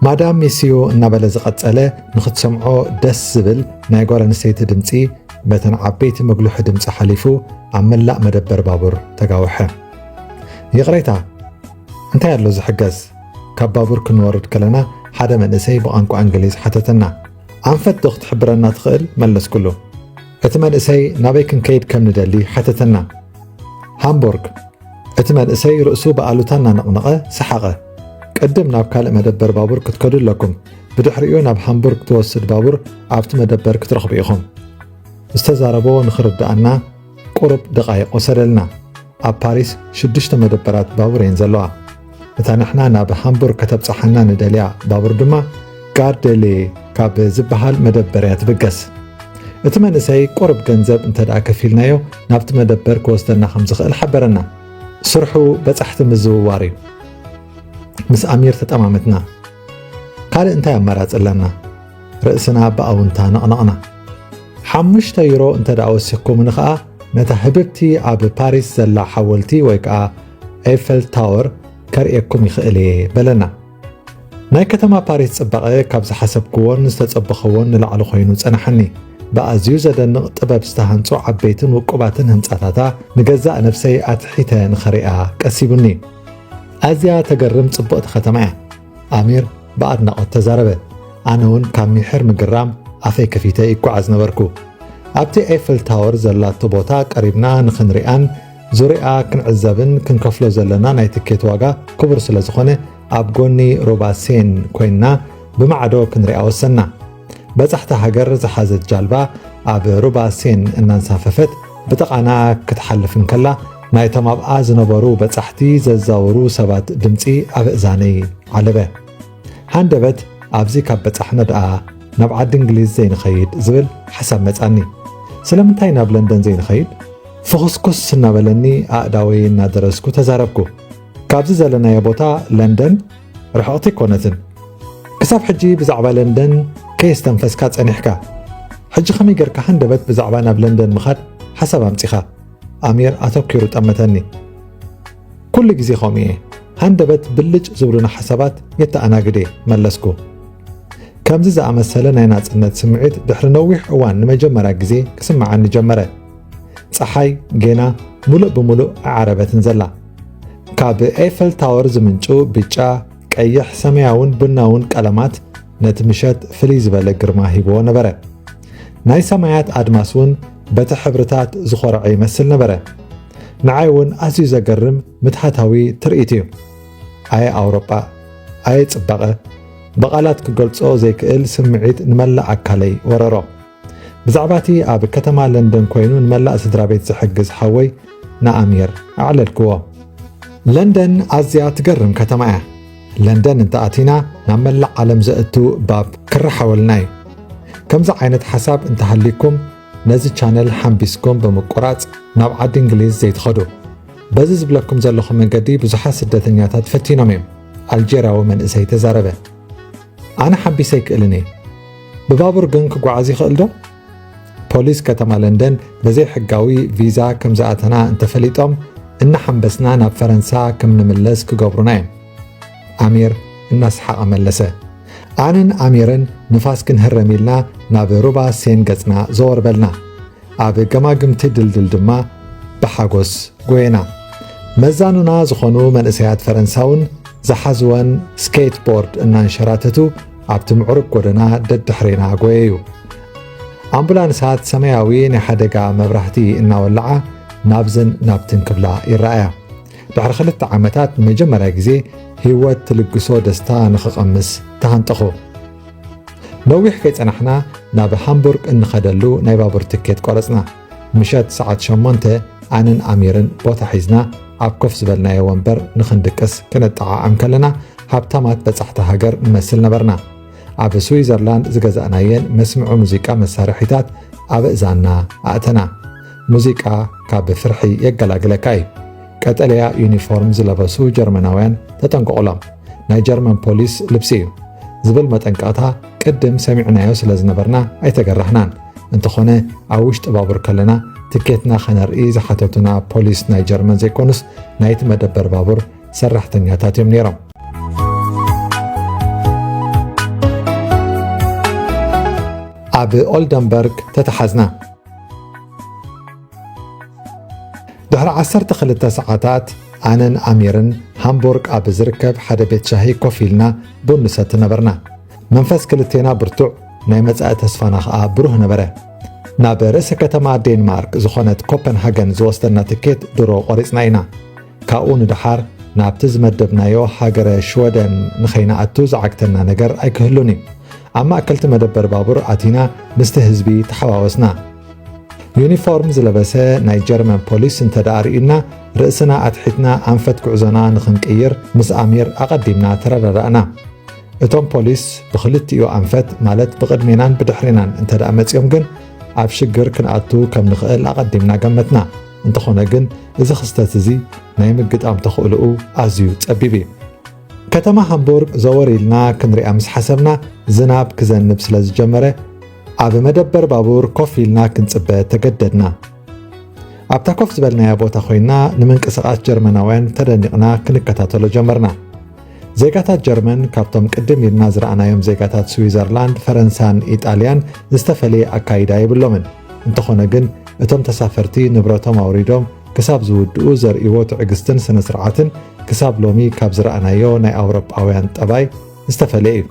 ማዳም ሚስዩ እናበለ ዝቐጸለ ንኽትሰምዖ ደስ ዝብል ናይ ጓል ኣንስተይቲ ድምጺ በተን ዓበይቲ መጉልሒ ድምጺ ሓሊፉ ኣብ መላእ መደበር ባቡር ተጋውሐ። ይቕሬታ፣ እንታይ ኣሎ ዝሕገዝ? ካብ ባቡር ክንወርድ ከለና ሓደ መንእሰይ ብቋንቋ እንግሊዝ ሓተተና። ኣንፈት ዶ ክትሕብረና ትኽእል? መለስኩሉ። እቲ መንእሰይ ናበይ ክንከይድ ከም ንደሊ ሓተተና። ሃምቡርግ። እቲ መንእሰይ ርእሱ ብኣሉታ እናነቕነቐ ሰሓቐ። ቅድም ናብ ካልእ መደበር ባቡር ክትከዱ ኣለኩም። ብድሕሪኡ ናብ ሃምቡርግ ትወስድ ባቡር ኣብቲ መደበር ክትረኽቡ ኢኹም። ዝተዛረቦ ንኽርድኣና ቁሩብ ደቓይቕ ወሰደልና። ኣብ ፓሪስ ሽዱሽተ መደበራት ባቡር እየን ዘለዋ። እታ ንሕና ናብ ሃምቡርግ ከተብጽሓና ንደልያ ባቡር ድማ ጋር ደ ሌ ካብ ዝበሃል መደበር እያ ትብገስ። እቲ መንእሰይ ቁሩብ ገንዘብ እንተ ደኣ ከፊልናዮ ናብቲ መደበር ክወስደና ከም ዝኽእል ሓበረና። ስርሑ በጻሕቲ ምዝውዋር እዩ። ምስ ኣሚር ተጠማመትና። ካልእ እንታይ ኣማራጺ ኣለና? ርእስና ብኣውንታ ነቕነቕና። ሓሙሽተ ዩሮ እንተ ደኣ ወሲኽኩምኒ ኸኣ ነታ ህብብቲ ኣብ ፓሪስ ዘላ ሓወልቲ ወይ ከኣ ኤፈል ታወር ከርእየኩም ይኽእል እየ በለና። ናይ ከተማ ፓሪስ ጽባቐ ካብ ዝሓሰብክዎን ዝተጸበኽዎን ንላዕሊ ኮይኑ ጸናሓኒ። ብኣዝዩ ዘደንቕ ጥበብ ዝተሃንጹ ዓበይትን ውቁባትን ህንጻታታ ንገዛእ ነፍሰይ ኣትሒተ ንኸሪኣ ቀሲቡኒ። ኣዝያ ተገርም ጽብቕቲ ከተማ እያ። ኣሚር ብኣድናቖት ተዛረበ። ኣነ እውን ካብ ሚሕር ምግራም ኣፈይ ከፊተ ይጓዓዝ ነበርኩ። ኣብቲ ኤፈል ታወር ዘላቶ ቦታ ቀሪብና ንኽንሪኣን ዙርያኣ ክንዕዘብን ክንከፍሎ ዘለና ናይ ትኬት ዋጋ ክቡር ስለ ዝኾነ ኣብ ጎኒ ሩባ ሴን ኮይንና ብማዕዶ ክንሪኣ ወሰንና። በጻሕቲ ሃገር ዝሓዘት ጃልባ ኣብ ሩባ ሴን እናንሳፈፈት ብጥቓና ክትሓልፍ እንከላ ናይቶም ኣብኣ ዝነበሩ በጻሕቲ ዘዛወሩ ሰባት ድምጺ ኣብ እዛነይ ዓለበ። ሃንደበት ኣብዚ ካብ በጻሕና ደኣ ናብ ዓዲ እንግሊዝ ዘይንኸይድ ዝብል ሓሳብ መጻኒ። ስለምንታይ ናብ ለንደን ዘይንኸይድ? ፍኹስኩስ እናበለኒ ኣእዳወይ እናደረዝኩ ተዛረብኩ። ካብዚ ዘለናዮ ቦታ ለንደን ርሕቕቲ ኣይኮነትን። ክሳብ ሕጂ ብዛዕባ ለንደን ከየስተንፈስካ ጸኒሕካ። ሕጂ ከመይ ጌርካ ሃንደበት ብዛዕባ ናብ ለንደን ምኻድ ሓሳብ ኣምጺኻ? ኣሚር ኣተኲሩ ጠመተኒ። ኩሉ ግዜ ከምኡ እየ። ሃንደበት ብልጭ ዝብሉና ሓሳባት የተኣናግድ እየ፣ መለስኩ። ከምዚ ዝኣመሰለ ናይ ናጽነት ስምዒት ድሕሪ ነዊሕ እዋን ንመጀመርያ ግዜ ክስምዓኒ ጀመረ። ጸሓይ ጌና ምሉእ ብምሉእ ኣይዓረበትን ዘላ። ካብ ኤፈል ታወር ዝምንጩ ብጫ፣ ቀይሕ፣ ሰማያውን ቡናውን ቀለማት ነቲ ምሸት ፍልይ ዝበለ ግርማ ሂብዎ ነበረ። ናይ ሰማያት ኣድማስ እውን በቲ ሕብርታት ዝኾረዐ ይመስል ነበረ። ንዓይ እውን ኣዝዩ ዘገርም ምትሃታዊ ትርኢት እዩ። ኣየ ኣውሮጳ፣ ኣየ ጽባቐ! ብቓላት ክገልጾ ዘይክእል ስምዒት ንመላእ ኣካለይ ወረሮ። ብዛዕባቲ ኣብ ከተማ ለንደን ኮይኑ ንመላእ ስድራ ቤት ዝሕግዝ ሓወይ ንኣሚር ኣዕለልክዎ። ለንደን ኣዝያ ትገርም ከተማ እያ። ለንደን እንተኣቲና ናብ መላእ ዓለም ዘእቱ ባብ ክረሓወልና እዩ። ከምዚ ዓይነት ሓሳብ እንተሃልይኩም ነዚ ቻነል ሓምቢስኩም ብምቁራጽ ናብ ዓዲ እንግሊዝ ዘይትኸዱ። በዚ ዝብለኩም ዘለኹ መንገዲ ብዙሓት ስደተኛታት ፈቲኖም እዮም። ኣልጀርያዊ መንእሰይ ተዛረበ። ኣነ ሓምቢሰ ኣይክእልን እየ። ብባቡር ግን ክጓዓዝ ይኽእል ዶ? ፖሊስ ከተማ ለንደን ብዘይ ሕጋዊ ቪዛ ከም ዝኣተና እንተፈሊጦም እናሓምበስና ናብ ፈረንሳ ከም ንምለስ ክገብሩና እዮም። ኣሚር እናሰሓቐ መለሰ። ኣነን ኣሚርን ንፋስ ክንህረም ኢልና ናብ ሩባ ሴን ገጽና ዘወር በልና። ኣብ ገማግምቲ ድልድል ድማ ብሓጎስ ጎየና። መዛኑና ዝኾኑ መንእሰያት ፈረንሳ እውን ዝሓዝወን ስኬት ቦርድ እናንሸራተቱ ኣብቲ ምዕሩግ ጎደና ደድሕሬና ጎየዩ። ኣምቡላንሳት ሰማያዊ ናይ ሓደጋ መብራህቲ እናወልዓ ናብዝን ናብትን ክብላ ይረኣያ። ድሕሪ ክልተ ዓመታት ንመጀመርያ ግዜ ህይወት ትልግሶ ደስታ ንኽቐምስ ተሃንጠኹ። ነዊሕ ከይጸናሕና ናብ ሃምቡርግ እንኸደሉ ናይ ባቡር ትኬት ቆረጽና። ምሸት ሰዓት ሸሞንተ ኣነን ኣሚርን ቦታ ሒዝና ኣብ ኮፍ ዝበልናዮ ወንበር ንኽንድቅስ ክነጠዓዓም ከለና ሃብታማት በጻሕቲ ሃገር ንመስል ነበርና። ኣብ ስዊዘርላንድ ዝገዛእናየን መስምዒ ሙዚቃ መሳርሒታት ኣብ እዛንና ኣእተና። ሙዚቃ ካብ ፍርሒ የገላግለካ እዩ። ቀጠልያ ዩኒፎርም ዝለበሱ ጀርመናውያን ተጠንቀቑሎም። ናይ ጀርመን ፖሊስ ልብሲ እዩ ዝብል መጠንቀቕታ ቅድም ሰሚዕናዮ ስለ ዝነበርና ኣይተገራህናን። እንተኾነ ኣብ ውሽጢ ባቡር ከለና ትኬትና ከነርኢ ዝሓተቱና ፖሊስ ናይ ጀርመን ዘይኮኑስ ናይቲ መደበር ባቡር ሰራሕተኛታት እዮም ነይሮም። ኣብ ኦልደንበርግ ተተሓዝና። ድሕሪ ዓሰርተ ክልተ ሰዓታት ኣነን ኣሚርን ሃምቡርግ ኣብ ዝርከብ ሓደ ቤት ሻሂ ኮፍ ኢልና ቡን ንሰቲ ነበርና። መንፈስ ክልቴና ብርቱዕ፣ ናይ መጻኢ ተስፋና ኸኣ ብሩህ ነበረ። ናብ ርእሰ ከተማ ዴንማርክ ዝኾነት ኮፐንሃገን ዝወስደና ትኬት ድሮ ቆሪጽና ኢና። ካብኡ ንደሓር ናብቲ ዝመደብናዮ ሃገረ ሽወደን ንኸይንኣቱ ዝዓግተና ነገር ኣይክህሉን እዩ። ኣብ ማእከልቲ መደበር ባቡር ኣቲና ምስቲ ህዝቢ ተሓዋወስና። ዩኒፎርም ዝለበሰ ናይ ጀርመን ፖሊስ እንተ ደኣ ርኢና፣ ርእስና ኣትሒትና ኣንፈት ጉዕዞና ንኽንቅይር ምስ ኣሚር ኣቐዲምና ተረዳዳእና። እቶም ፖሊስ ብኽልቲኡ ኣንፈት፣ ማለት ብቕድሜናን ብድሕሬናን እንተ ደኣ መጺኦም ግን፣ ኣብ ሽግር ክንኣቱ ከም ንኽእል ኣቐዲምና ገመትና። እንተኾነ ግን፣ እዚ ክስተት እዚ ናይ ምግጣም ተኽእሎኡ ኣዝዩ ጸቢብ እዩ። ከተማ ሃምቡርግ ዘወር ኢልና ክንሪኣ ምስ ሓሰብና፣ ዝናብ ክዘንብ ስለ ዝጀመረ፣ ኣብ መደበር ባቡር ኮፍ ኢልና ክንጽበ ተገደድና። ኣብታ ኮፍ ዝበልናያ ቦታ ኮይና ንምንቅስቓስ ጀርመናውያን ተደኒቕና ክንከታተሎ ጀመርና። ዜጋታት ጀርመን ካብቶም ቅድም ኢልና ዝረኣናዮም ዜጋታት ስዊዘርላንድ፣ ፈረንሳን ኢጣልያን ዝተፈለየ ኣካይዳ የብሎምን። እንተኾነ ግን እቶም ተሳፈርቲ ንብረቶም ኣውሪዶም ክሳብ ዝውድኡ ዘርእይዎ ትዕግስትን ስነ ስርዓትን ክሳብ ሎሚ ካብ ዝረኣናዮ ናይ ኣውሮጳውያን ጠባይ ዝተፈለየ እዩ።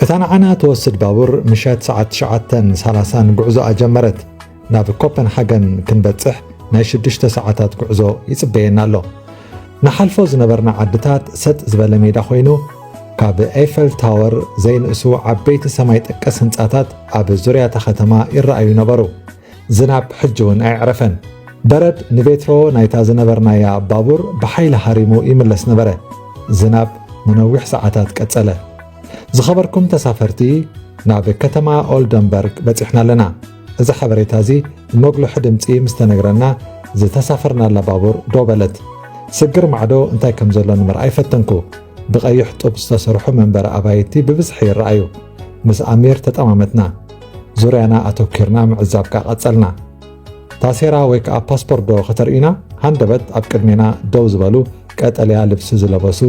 እታ ንዓና ትወስድ ባቡር ምሸት ሰዓት ትሽዓተን ሰላሳን ጉዕዞኣ ጀመረት። ናብ ኮፐንሃገን ክንበጽሕ ናይ ሽዱሽተ ሰዓታት ጉዕዞ ይጽበየና ኣሎ። ንሓልፎ ዝነበርና ዓድታት ሰጥ ዝበለ ሜዳ ኮይኑ፣ ካብ ኤፈል ታወር ዘይንእሱ ዓበይቲ ሰማይ ጠቀስ ህንጻታት ኣብ ዙርያ እታ ከተማ ይረኣዩ ነበሩ። ዝናብ ሕጂ እውን ኣየዕረፈን። በረድ ንቬትሮ ናይታ ዝነበርናያ ባቡር ብሓይሊ ሃሪሙ ይምለስ ነበረ። ዝናብ ንነዊሕ ሰዓታት ቀጸለ። ዝኸበርኩም ተሳፈርቲ፣ ናብ ከተማ ኦልደንበርግ በጺሕና ኣለና። እዚ ሓበሬታ እዚ ብመጉልሒ ድምጺ ምስ ተነግረና፣ ዝተሳፈርናላ ባቡር ደው በለት። ስግር ማዕዶ እንታይ ከም ዘሎ ንምርኣይ ፈተንኩ። ብቐይሕ ጡብ ዝተሰርሑ መንበሪ ኣባይቲ ብብዝሒ ይረኣዩ። ምስ ኣሚር ተጠማመትና። ዙርያና ኣተኲርና ምዕዛብ ከኣ ቀጸልና። ታሴራ ወይ ከኣ ፓስፖርት ዶ ከተርእዩና? ሃንደበት ኣብ ቅድሜና ደው ዝበሉ ቀጠልያ ልብሲ ዝለበሱ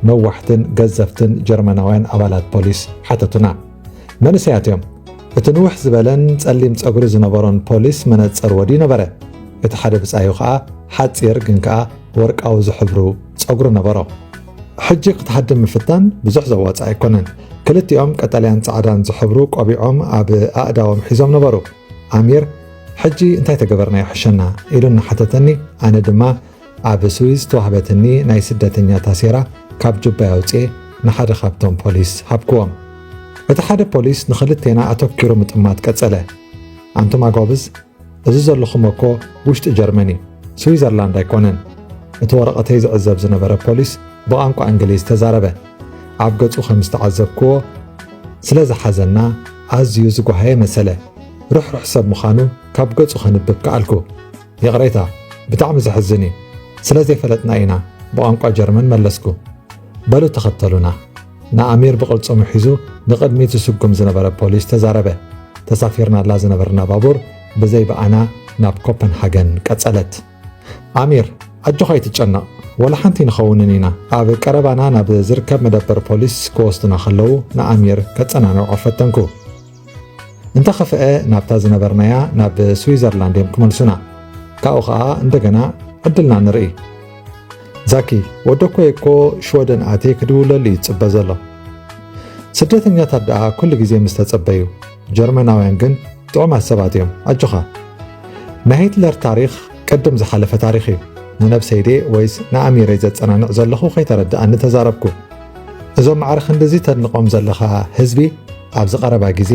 ነዋሕትን ገዘፍትን ጀርመናውያን ኣባላት ፖሊስ ሓተቱና። መንእሰያት እዮም። እቲ ንውሕ ዝበለን ጸሊም ጸጉሪ ዝነበሮን ፖሊስ መነጸር ወድዩ ነበረ። እቲ ሓደ ብጻዩ ከኣ ሓጺር ግን ከኣ ወርቃዊ ዝሕብሩ ጸጉሪ ነበሮ። ሕጂ ክትሃድም ምፍታን ብዙሕ ዘዋጽእ ኣይኮነን። ክልቲኦም ቀጠልያን ጻዕዳን ዝሕብሩ ቆቢዖም ኣብ ኣእዳዎም ሒዞም ነበሩ። ኣሚር፣ "ሕጂ እንታይ ተገበርና ይሕሸና?" ኢሉ እናሓተተኒ፣ ኣነ ድማ ኣብ ስዊዝ ዝተዋህበትኒ ናይ ስደተኛ ታሴራ ካብ ጁባይ ኣውጽኤ ንሓደ ካብቶም ፖሊስ ሃብክዎም። እቲ ሓደ ፖሊስ ንኽልቴና ኣተኪሩ ምጥማት ቀጸለ። ኣንቱም ኣጓብዝ፣ እዚ ዘለኹም እኮ ውሽጢ ጀርመን እዩ፣ ስዊዘርላንድ ኣይኮነን። እቲ ወረቐተይ ዝዕዘብ ዝነበረ ፖሊስ ብቋንቋ እንግሊዝ ተዛረበ። ኣብ ገጹ ከም ዝተዓዘብክዎ ስለ ዝሓዘና ኣዝዩ ዝጓሃየ መሰለ። ርሕሩሕ ሰብ ምዃኑ ካብ ገጹ ከንብብ ከኣልኩ። ይቕሬታ፣ ብጣዕሚ ዘሕዝን እዩ። ስለ ዘይፈለጥና ኢና ብቋንቋ ጀርመን መለስኩ። በሉ ተኸተሉና። ንኣሚር ብቕልጽሙ ሒዙ ንቕድሚት ዝስጉም ዝነበረ ፖሊስ ተዛረበ። ተሳፊርናላ ዝነበርና ባቡር ብዘይ ብኣና ናብ ኮፐንሃገን ቀጸለት። ኣሚር፣ ኣጆኻ ኣይትጨነቕ፣ ወላ ሓንቲ ንኸውንን ኢና። ኣብ ቀረባና ናብ ዝርከብ መደበር ፖሊስ ክወስዱና ከለዉ ንኣሚር ከጸናንዖ ፈተንኩ። እንተኸፍአ ናብታ ዝነበርናያ ናብ ስዊዘርላንድ እዮም ክመልሱና። ካብኡ ኸኣ እንደገና ዕድልና ንርኢ። ዛኪ፣ ወደኮይ እኮ ሽወደን ኣትየ ክድውለሉ እዩ ዝጽበ ዘሎ። ስደተኛታት ደኣ ኩሉ ግዜ ምስ ተጸበዩ፣ ጀርመናውያን ግን ጥዑማት ሰባት እዮም። ኣጆኻ። ናይ ሂትለር ታሪኽ ቅድም ዝሓለፈ ታሪኽ እዩ። ንነብሰይ ድየ ወይስ ንኣሚረይ ዘጸናንዕ ዘለኹ ከይተረድኣኒ ተዛረብኩ። እዞም ማዕረ ክንድዚ ተድንቖም ዘለኻ ህዝቢ ኣብዚ ቀረባ ግዜ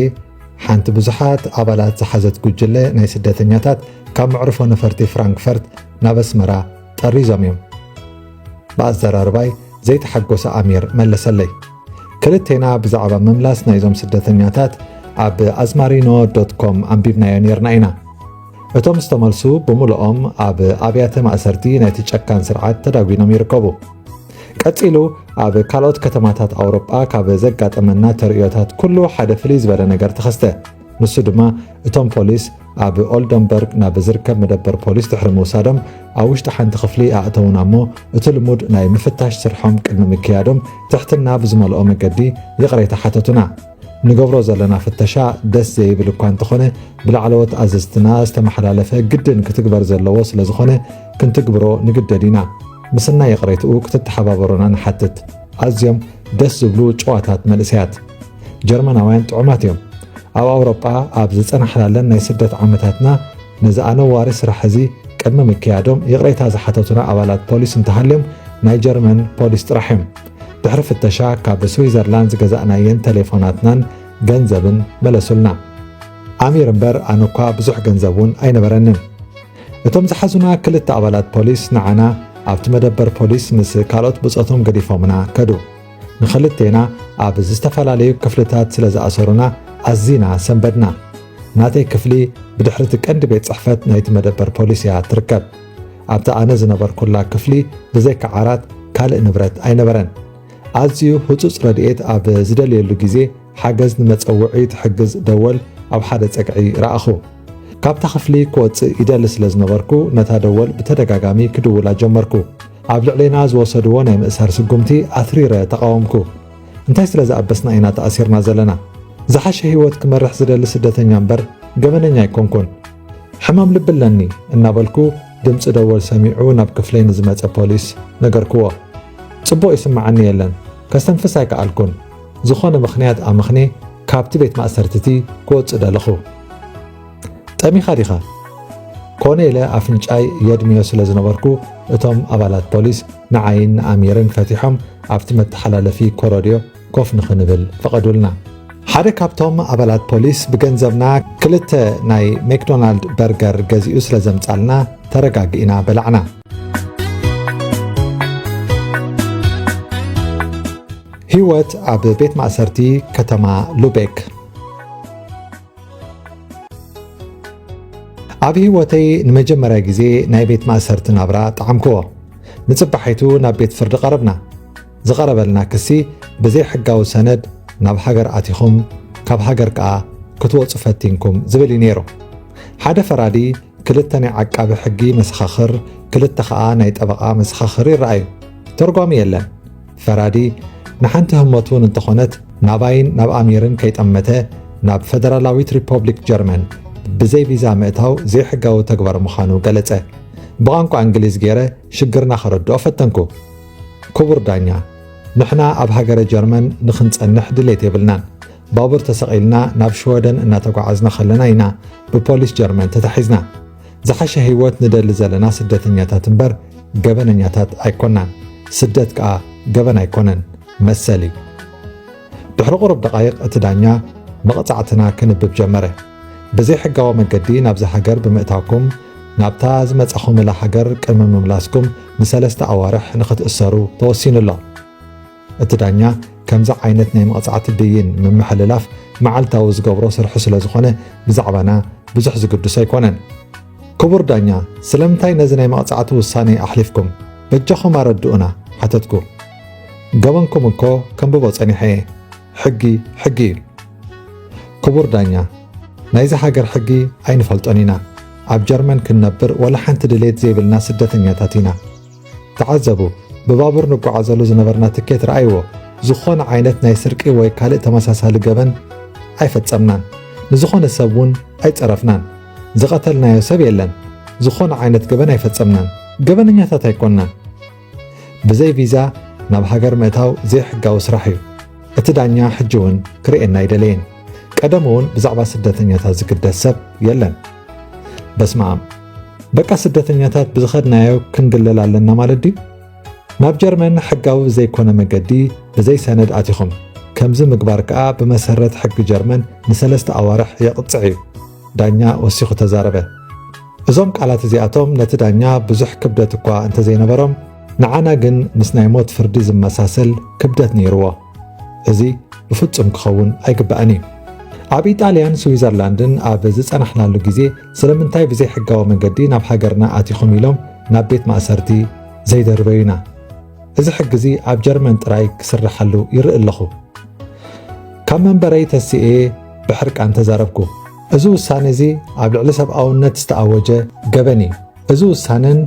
ሓንቲ ብዙሓት ኣባላት ዝሓዘት ጉጅለ ናይ ስደተኛታት ካብ መዕርፎ ነፈርቲ ፍራንክፈርት ናብ ኣስመራ ጠሪዞም እዮም። ብኣዘራርባይ ዘይተሓጎሰ ኣሚር መለሰለይ። ክልቴና ብዛዕባ ምምላስ ናይዞም ስደተኛታት ኣብ ኣዝማሪኖ ዶት ኮም ኣንቢብናዮ ኔርና ኢና። እቶም ዝተመልሱ ብምሉኦም ኣብ ኣብያተ ማእሰርቲ ናይቲ ጨካን ስርዓት ተዳጒኖም ይርከቡ። ቀጺሉ ኣብ ካልኦት ከተማታት ኣውሮጳ ካብ ዘጋጠመና ተርእዮታት ኩሉ ሓደ ፍልይ ዝበለ ነገር ተኸስተ። ንሱ ድማ እቶም ፖሊስ ኣብ ኦልደንበርግ ናብ ዝርከብ መደበር ፖሊስ ድሕሪ ምውሳዶም ኣብ ውሽጢ ሓንቲ ክፍሊ ኣእተውና እሞ እቲ ልሙድ ናይ ምፍታሽ ስርሖም ቅድሚ ምክያዶም ትሕትና ብዝመልኦ መገዲ ይቕሬታ ሓተቱና። ንገብሮ ዘለና ፍተሻ ደስ ዘይብል እኳ እንተኾነ ብላዕለዎት ኣዘዝትና ዝተመሓላለፈ ግድን ክትግበር ዘለዎ ስለ ዝኾነ ክንትግብሮ ንግደድ ኢና። ምስናይ ይቕሬትኡ ክትተሓባበሩና ንሓትት። ኣዝዮም ደስ ዝብሉ ጭዋታት መንእሰያት። ጀርመናውያን ጥዑማት እዮም። ኣብ ኣውሮጳ ኣብ ዝጸናሕናለን ናይ ስደት ዓመታትና ነዚ ኣነዋሪ ስራሕ እዚ ቅድሚ ምክያዶም ይቕሬታ ዝሓተቱና ኣባላት ፖሊስ እንተሃልዮም ናይ ጀርመን ፖሊስ ጥራሕ እዮም። ድሕሪ ፍተሻ ካብ ስዊዘርላንድ ዝገዛእናየን ተሌፎናትናን ገንዘብን መለሱልና። ኣሚር እምበር ኣነ እኳ ብዙሕ ገንዘብ እውን ኣይነበረንን። እቶም ዝሓዙና ክልተ ኣባላት ፖሊስ ንዓና ኣብቲ መደበር ፖሊስ ምስ ካልኦት ብጾቶም ገዲፎምና ከዱ። ንኽልቴና ኣብ ዝተፈላለዩ ክፍልታት ስለ ዝኣሰሩና ኣዚና ሰንበድና። ናተይ ክፍሊ ብድሕሪ እቲ ቀንዲ ቤት ጽሕፈት ናይቲ መደበር ፖሊስ እያ ትርከብ። ኣብታ ኣነ ዝነበርኩላ ክፍሊ ብዘይካ ዓራት ካልእ ንብረት ኣይነበረን። ኣዝዩ ህጹጽ ረድኤት ኣብ ዝደልየሉ ግዜ ሓገዝ ንመጸውዒ ትሕግዝ ደወል ኣብ ሓደ ጸግዒ ረኣኹ። ካብታ ክፍሊ ክወጽእ ይደሊ ስለ ዝነበርኩ ነታ ደወል ብተደጋጋሚ ክድውላ ጀመርኩ። ኣብ ልዕሌና ዝወሰድዎ ናይ ምእሳር ስጉምቲ ኣትሪረ ተቓወምኩ። እንታይ ስለ ዝኣበስና ኢና ተኣሲርና ዘለና? ዝሓሸ ህይወት ክመርሕ ዝደሊ ስደተኛ እምበር ገበነኛ ኣይኮንኩን። ሕማም ልቢ ኣለኒ እናበልኩ ድምፂ ደወል ሰሚዑ ናብ ክፍለይ ንዝመፀ ፖሊስ ነገርክዎ። ፅቡቕ ይስምዓኒ የለን፣ ከስተንፍስ ኣይከኣልኩን። ዝኾነ ምኽንያት ኣምኽኔ ካብቲ ቤት ማእሰርትቲ ክወፅእ ደለኹ። ጠሚኻ ዲኻ? ኮነ ኢለ ኣፍንጫይ የድምዮ ስለ ዝነበርኩ እቶም ኣባላት ፖሊስ ንዓይን ንኣሚርን ፈቲሖም ኣብቲ መተሓላለፊ ኮረድዮ ኮፍ ንኽንብል ፈቐዱልና። ሓደ ካብቶም ኣባላት ፖሊስ ብገንዘብና ክልተ ናይ ሜክዶናልድ በርገር ገዚኡ ስለ ዘምጻልና ተረጋጊእና በላዕና። ህይወት ኣብ ቤት ማእሰርቲ ከተማ ሉቤክ። ኣብ ህይወተይ ንመጀመርያ ግዜ ናይ ቤት ማእሰርቲ ናብራ ጠዓምክዎ። ንጽባሒቱ ናብ ቤት ፍርዲ ቀረብና። ዝቐረበልና ክሲ ብዘይሕጋዊ ሰነድ ናብ ሃገር ኣቲኹም፣ ካብ ሃገር ከኣ ክትወጹ ፈቲንኩም ዝብል እዩ ነይሩ። ሓደ ፈራዲ ክልተ ናይ ዓቃቢ ሕጊ መሰኻኽር፣ ክልተ ኸኣ ናይ ጠበቓ መሰኻኽር ይረኣዩ። ተርጓሚ የለን። ፈራዲ ንሓንቲ ህሞት እውን እንተኾነት ናባይን ናብ ኣሚርን ከይጠመተ ናብ ፈደራላዊት ሪፖብሊክ ጀርመን ብዘይ ቪዛ ምእታው ዘይሕጋዊ ተግባር ምዃኑ ገለጸ። ብቋንቋ እንግሊዝ ገይረ ሽግርና ከረድኦ ፈተንኩ። ክቡር ዳኛ፣ ንሕና ኣብ ሃገረ ጀርመን ንኽንጸንሕ ድሌት የብልናን። ባቡር ተሰቒልና ናብ ሽወደን እናተጓዓዝና ከለና ኢና ብፖሊስ ጀርመን ተታሒዝና። ዝሓሸ ህይወት ንደሊ ዘለና ስደተኛታት እምበር ገበነኛታት ኣይኮናን። ስደት ከኣ ገበን ኣይኮነን። መሰል እዩ። ድሕሪ ቁሩብ ደቓይቕ እቲ ዳኛ መቕጻዕትና ክንብብ ጀመረ። ብዘይሕጋዊ መገዲ ናብዛ ሃገር ብምእታውኩም ናብታ ዝመጻኹምላ ሃገር ቅድሚ ምምላስኩም ንሰለስተ ኣዋርሕ ንኽትእሰሩ ተወሲኑ ኣሎ። እቲ ዳኛ ከምዚ ዓይነት ናይ መቕጻዕቲ ብይን ምምሕልላፍ መዓልታዊ ዝገብሮ ስርሑ ስለ ዝኾነ ብዛዕባና ብዙሕ ዝግድሶ ኣይኮነን። ክቡር ዳኛ፣ ስለምንታይ ነዚ ናይ መቕጻዕቲ ውሳኔ ኣሕሊፍኩም? በጃኹም ኣረድኡና፣ ሓተትኩ። ገበንኩም እኮ ከንብቦ ጸኒሐ እየ። ሕጊ፣ ሕጊ እዩ። ክቡር ዳኛ፣ ናይዚ ሃገር ሕጊ ኣይንፈልጦን ኢና። ኣብ ጀርመን ክንነብር ወላ ሓንቲ ድሌት ዘይብልና ስደተኛታት ኢና። ተዓዘቡ፣ ብባቡር ንጓዓዘሉ ዝነበርና ትኬት ረኣይዎ። ዝኾነ ዓይነት ናይ ስርቂ ወይ ካልእ ተመሳሳሊ ገበን ኣይፈጸምናን። ንዝኾነ ሰብ እውን ኣይጸረፍናን። ዝቐተልናዮ ሰብ የለን። ዝኾነ ዓይነት ገበን ኣይፈጸምናን። ገበነኛታት ኣይኮንናን። ብዘይ ቪዛ ናብ ሃገር ምእታው ዘይሕጋዊ ስራሕ እዩ። እቲ ዳኛ ሕጂ እውን ክርእየና ኣይደለየን። ቀደም እውን ብዛዕባ ስደተኛታት ዝግደስ ሰብ የለን። በስመ ኣብ። በቃ ስደተኛታት ብዝኸድናዮ ክንግለል ኣለና ማለት ድዩ? ናብ ጀርመን ሕጋዊ ብዘይኮነ መገዲ ብዘይ ሰነድ ኣቲኹም። ከምዚ ምግባር ከኣ ብመሰረት ሕጊ ጀርመን ንሰለስተ ኣዋርሕ የቕጽዕ እዩ። ዳኛ ወሲኹ ተዛረበ። እዞም ቃላት እዚኣቶም ነቲ ዳኛ ብዙሕ ክብደት እኳ እንተዘይነበሮም፣ ንዓና ግን ምስ ናይ ሞት ፍርዲ ዝመሳሰል ክብደት ነይርዎ። እዚ ብፍጹም ክኸውን ኣይግባእን እዩ። ኣብ ኢጣልያን ስዊዘርላንድን ኣብ ዝጸናሕናሉ ግዜ ስለምንታይ ብዘይሕጋዊ መገዲ ናብ ሃገርና ኣቲኹም ኢሎም ናብ ቤት ማእሰርቲ ዘይደርበዩና? እዚ ሕጊ እዚ ኣብ ጀርመን ጥራይ ክስርሓሉ ይርኢ ኣለኹ። ካብ መንበረይ ተሲኤ ብሕርቃን ተዛረብኩ። እዚ ውሳነ እዚ ኣብ ልዕሊ ሰብኣውነት ዝተኣወጀ ገበን እዩ። እዚ ውሳነን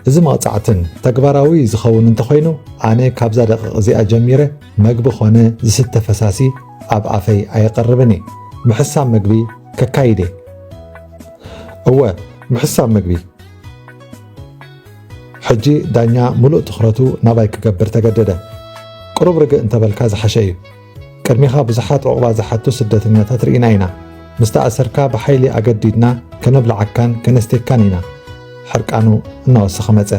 እዚ መቕጻዕትን ተግባራዊ ዝኸውን እንተኾይኑ፣ ኣነ ካብዛ ደቂቕ እዚኣ ጀሚረ መግቢ ኾነ ዝስተ ፈሳሲ ኣብ ኣፈይ ኣየቐርብን እየ። ምሕሳብ መግቢ ከካይድ እየ። እወ፣ ምሕሳብ መግቢ። ሕጂ ዳኛ ምሉእ ትኹረቱ ናባይ ክገብር ተገደደ። ቅሩብ ርግእ እንተበልካ ዝሓሸ እዩ። ቅድሚኻ ብዙሓት ዑቕባ ዝሓቱ ስደተኛታት ርኢና ኢና። ምስ ተኣሰርካ ብሓይሊ ኣገዲድና ከነብልዓካን ከነስቴካን ኢና። ሕርቃኑ እናወሰኸ መጸ።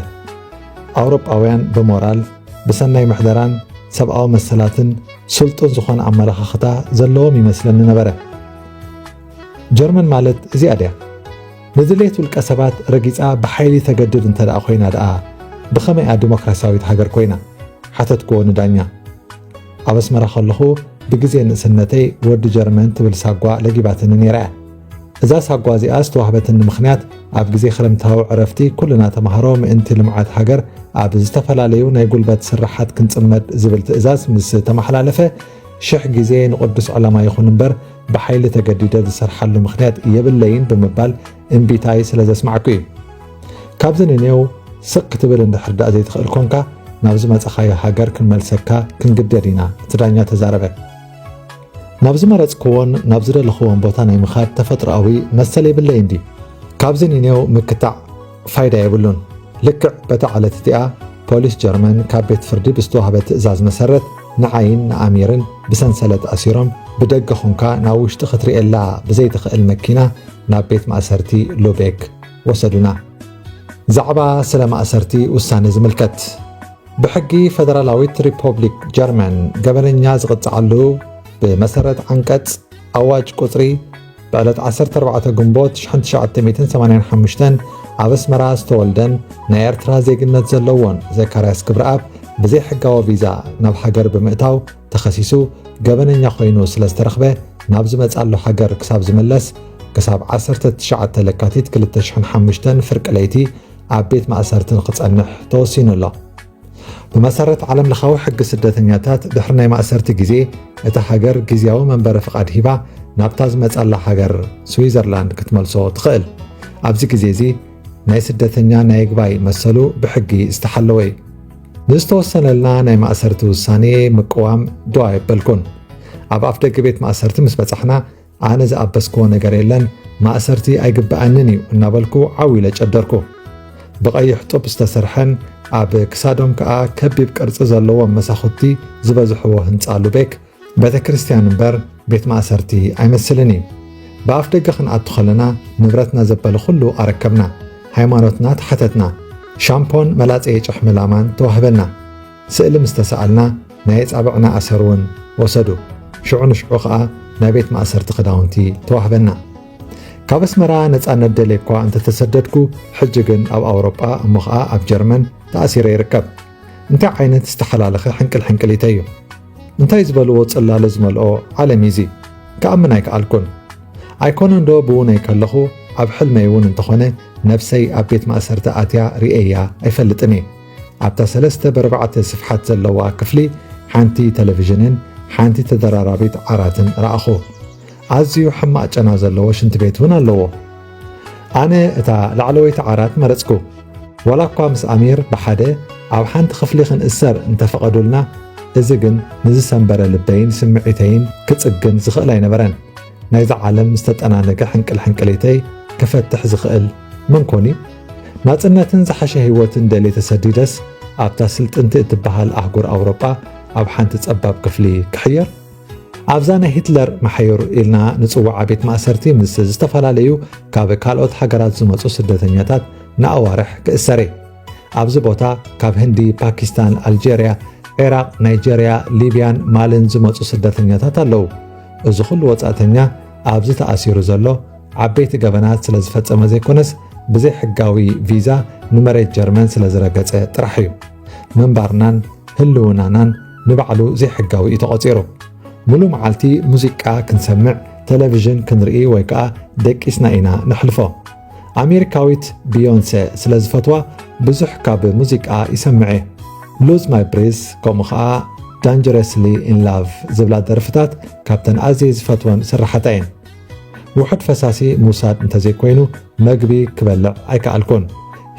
ኣውሮጳውያን ብሞራል፣ ብሰናይ ምሕደራን ሰብኣዊ መሰላትን ስልጡን ዝኾነ ኣመለኻኽታ ዘለዎም ይመስለኒ ነበረ። ጀርመን ማለት እዚኣ ድያ? ንድሌት ውልቀ ሰባት ረጊጻ ብሓይሊ ተገድድ እንተ ደኣ ኮይና ደኣ ብኸመይ እያ ዲሞክራሲያዊት ሃገር ኮይና? ሓተትክዎ ንዳኛ። ኣብ ኣስመራ ከለኹ ብግዜ ንእስነተይ ወዲ ጀርመን ትብል ሳጓ ለጊባትኒ ነይራ እያ። እዛ ሳጓ እዚኣ ዝተዋህበትኒ ምኽንያት ኣብ ግዜ ክረምታዊ ዕረፍቲ ኩልና ተማሃሮ ምእንቲ ልምዓት ሃገር ኣብ ዝተፈላለዩ ናይ ጉልበት ስራሓት ክንጽመድ ዝብል ትእዛዝ ምስ ተመሓላለፈ ሽሕ ግዜ ንቕዱስ ዕላማ ይኹን እምበር ብሓይሊ ተገዲደ ዝሰርሓሉ ምኽንያት የብለይን ብምባል እምቢታይ ስለ ዘስማዕኩ እዩ። ካብዚ ንኔው ስቕ ክትብል እንድሕር ደኣ ዘይትኽእል ኮንካ ናብ ዝመጻኻዮ ሃገር ክንመልሰካ ክንግደድ ኢና፣ እቲ ዳኛ ተዛረበ። ናብ ዝመረጽክዎን ናብ ዝደለኽዎን ቦታ ናይ ምኻድ ተፈጥሮኣዊ መሰል የብለይን ድዩ? ካብዚ ንኔው ምክታዕ ፋይዳ የብሉን። ልክዕ በታ ዕለት እቲኣ ፖሊስ ጀርመን ካብ ቤት ፍርዲ ብዝተዋህበ ትእዛዝ መሰረት ንዓይን ንኣሚርን ብሰንሰለት ኣሲሮም ብደገ ኹንካ ናብ ውሽጢ ክትርእየላ ብዘይትኽእል መኪና ናብ ቤት ማእሰርቲ ሉቤክ ወሰዱና። ዛዕባ ስለ ማእሰርቲ ውሳነ ዝምልከት። ብሕጊ ፈደራላዊት ሪፖብሊክ ጀርመን ገበነኛ ዝቕጽዓሉ ብመሰረት ዓንቀጽ ኣዋጅ ቁጽሪ ብዕለት ዓሰርተ ኣርባዕተ ግንቦት ሽሕን ትሽዓተ ሚእትን ሰማንያን ሓሙሽተን ኣብ ኣስመራ ዝተወልደን ናይ ኤርትራ ዜግነት ዘለዎን ዘካርያስ ክብረኣብ ብዘይሕጋዊ ቪዛ ናብ ሃገር ብምእታው ተኸሲሱ ገበነኛ ኮይኑ ስለ ዝተረኽበ ናብ ዝመጻሉ ሃገር ክሳብ ዝምለስ ክሳብ ዓሰርተ ትሽዓተ ለካቲት ክልተ ሽሕን ሓሙሽተን ፍርቂ ለይቲ ኣብ ቤት ማእሰርቲ ንኽጸንሕ ተወሲኑ ኣሎ። ብመሰረት ዓለምለኻዊ ሕጊ ስደተኛታት ድሕሪ ናይ ማእሰርቲ ግዜ እታ ሃገር ግዝያዊ መንበሪ ፍቓድ ሂባ ናብታ ዝመጻላ ሃገር ስዊዘርላንድ ክትመልሶ ትኽእል። ኣብዚ ግዜ እዚ ናይ ስደተኛ ናይ ይግባይ መሰሉ ብሕጊ ዝተሓለወ እዩ። ንዝተወሰነልና ናይ ማእሰርቲ ውሳኔ ምቅዋም ዶ ኣየበልኩን። ኣብ ኣፍደገ ቤት ማእሰርቲ ምስ በጻሕና ኣነ ዝኣበስክዎ ነገር የለን፣ ማእሰርቲ ኣይግበኣንን እዩ እናበልኩ ዓው ኢለ ጨደርኩ። ብቐይሕ ጡብ ዝተሰርሐን ኣብ ክሳዶም ከኣ ከቢብ ቅርጺ ዘለዎም መሳኹቲ ዝበዝሕዎ ህንጻ ሉቤክ ቤተ ክርስቲያን እምበር ቤት ማእሰርቲ ኣይመስልን እዩ። ብኣፍ ደገ ክንኣቱ ከለና ንብረትና ዘበለ ኩሉ ኣረከብና። ሃይማኖትና ተሓተትና። ሻምፖን መላጸዪ ጭሕሚ ላማን ተዋህበና። ስእሊ ምስ ተሰኣልና ናይ ኣጻብዕና ኣሰር እውን ወሰዱ። ሽዑ ንሽዑ ኸኣ ናይ ቤት ማእሰርቲ ክዳውንቲ ተዋህበና። ካብ ኣስመራ ነጻነት ደልየ እኳ እንተተሰደድኩ፣ ሕጂ ግን ኣብ ኣውሮጳ እሞ ኸኣ ኣብ ጀርመን ተኣሲረ ይርከብ። እንታይ ዓይነት ዝተሓላለኸ ሕንቅል ሕንቅሊተይ እዩ? እንታይ ዝበልዎ ጽላሎ ዝመልኦ ዓለም እዩ እዚ? ክኣምን ኣይከኣልኩን። ኣይኮነንዶ ብውነይ ከለኹ ኣብ ሕልመይ እውን እንተኾነ ነብሰይ ኣብ ቤት ማእሰርቲ ኣትያ ርእየያ ኣይፈልጥን እየ። ኣብታ ሰለስተ ብኣርባዕተ ስፍሓት ዘለዋ ክፍሊ ሓንቲ ቴሌቪዥንን ሓንቲ ተደራራቢት ዓራትን ረኣኹ። ኣዝዩ ሕማቕ ጨና ዘለዎ ሽንቲ ቤት እውን ኣለዎ። ኣነ እታ ላዕለወይቲ ዓራት መረጽኩ። ዋላ እኳ ምስ ኣሚር ብሓደ ኣብ ሓንቲ ክፍሊ ክንእሰር እንተፈቐዱልና፣ እዚ ግን ንዝሰንበረ ልበይን ስምዒተይን ክጽግን ዝኽእል ኣይነበረን። ናይዛ ዓለም ዝተጠናነገ ሕንቅል ሕንቅሊተይ ክፈትሕ ዝኽእል መን ኮን እዩ? ናጽነትን ዝሓሸ ህይወትን ደልየ ተሰዲደስ ኣብታ ስልጥንቲ እትበሃል ኣህጉር ኣውሮጳ ኣብ ሓንቲ ጸባብ ክፍሊ ክሕየር? ኣብዛ ናይ ሂትለር መሓዩር ኢልና ንጽውዓ ቤት ማእሰርቲ ምስ ዝተፈላለዩ ካብ ካልኦት ሃገራት ዝመጹ ስደተኛታት ንኣዋርሕ ክእሰር እየ። ኣብዚ ቦታ ካብ ህንዲ፣ ፓኪስታን፣ ኣልጀርያ፣ ዒራቕ፣ ናይጀርያ፣ ሊብያን ማልን ዝመጹ ስደተኛታት ኣለዉ። እዚ ኩሉ ወጻእተኛ ኣብዚ ተኣሲሩ ዘሎ ዓበይቲ ገበናት ስለ ዝፈጸመ ዘይኮነስ ብዘይ ሕጋዊ ቪዛ ንመሬት ጀርመን ስለ ዝረገጸ ጥራሕ እዩ። ምንባርናን ህልውናናን ንባዕሉ ዘይሕጋዊ እዩ ተቖጺሩ። ሙሉ መዓልቲ ሙዚቃ ክንሰምዕ፣ ቴሌቪዥን ክንርኢ ወይ ከኣ ደቂስና ኢና ነሕልፎ። ኣሜሪካዊት ቢዮንሰ ስለ ዝፈትዋ ብዙሕ ካብ ሙዚቃ ይሰምዕ እየ። Lose My Breath ከምኡ ኸኣ Dangerously in Love ዝብላ ደርፍታት ካብተን ኣዝየ ዝፈትወን ስራሓታ እየን። ውሑድ ፈሳሲ ምውሳድ እንተዘይኮይኑ መግቢ ክበልዕ ኣይከኣልኩን።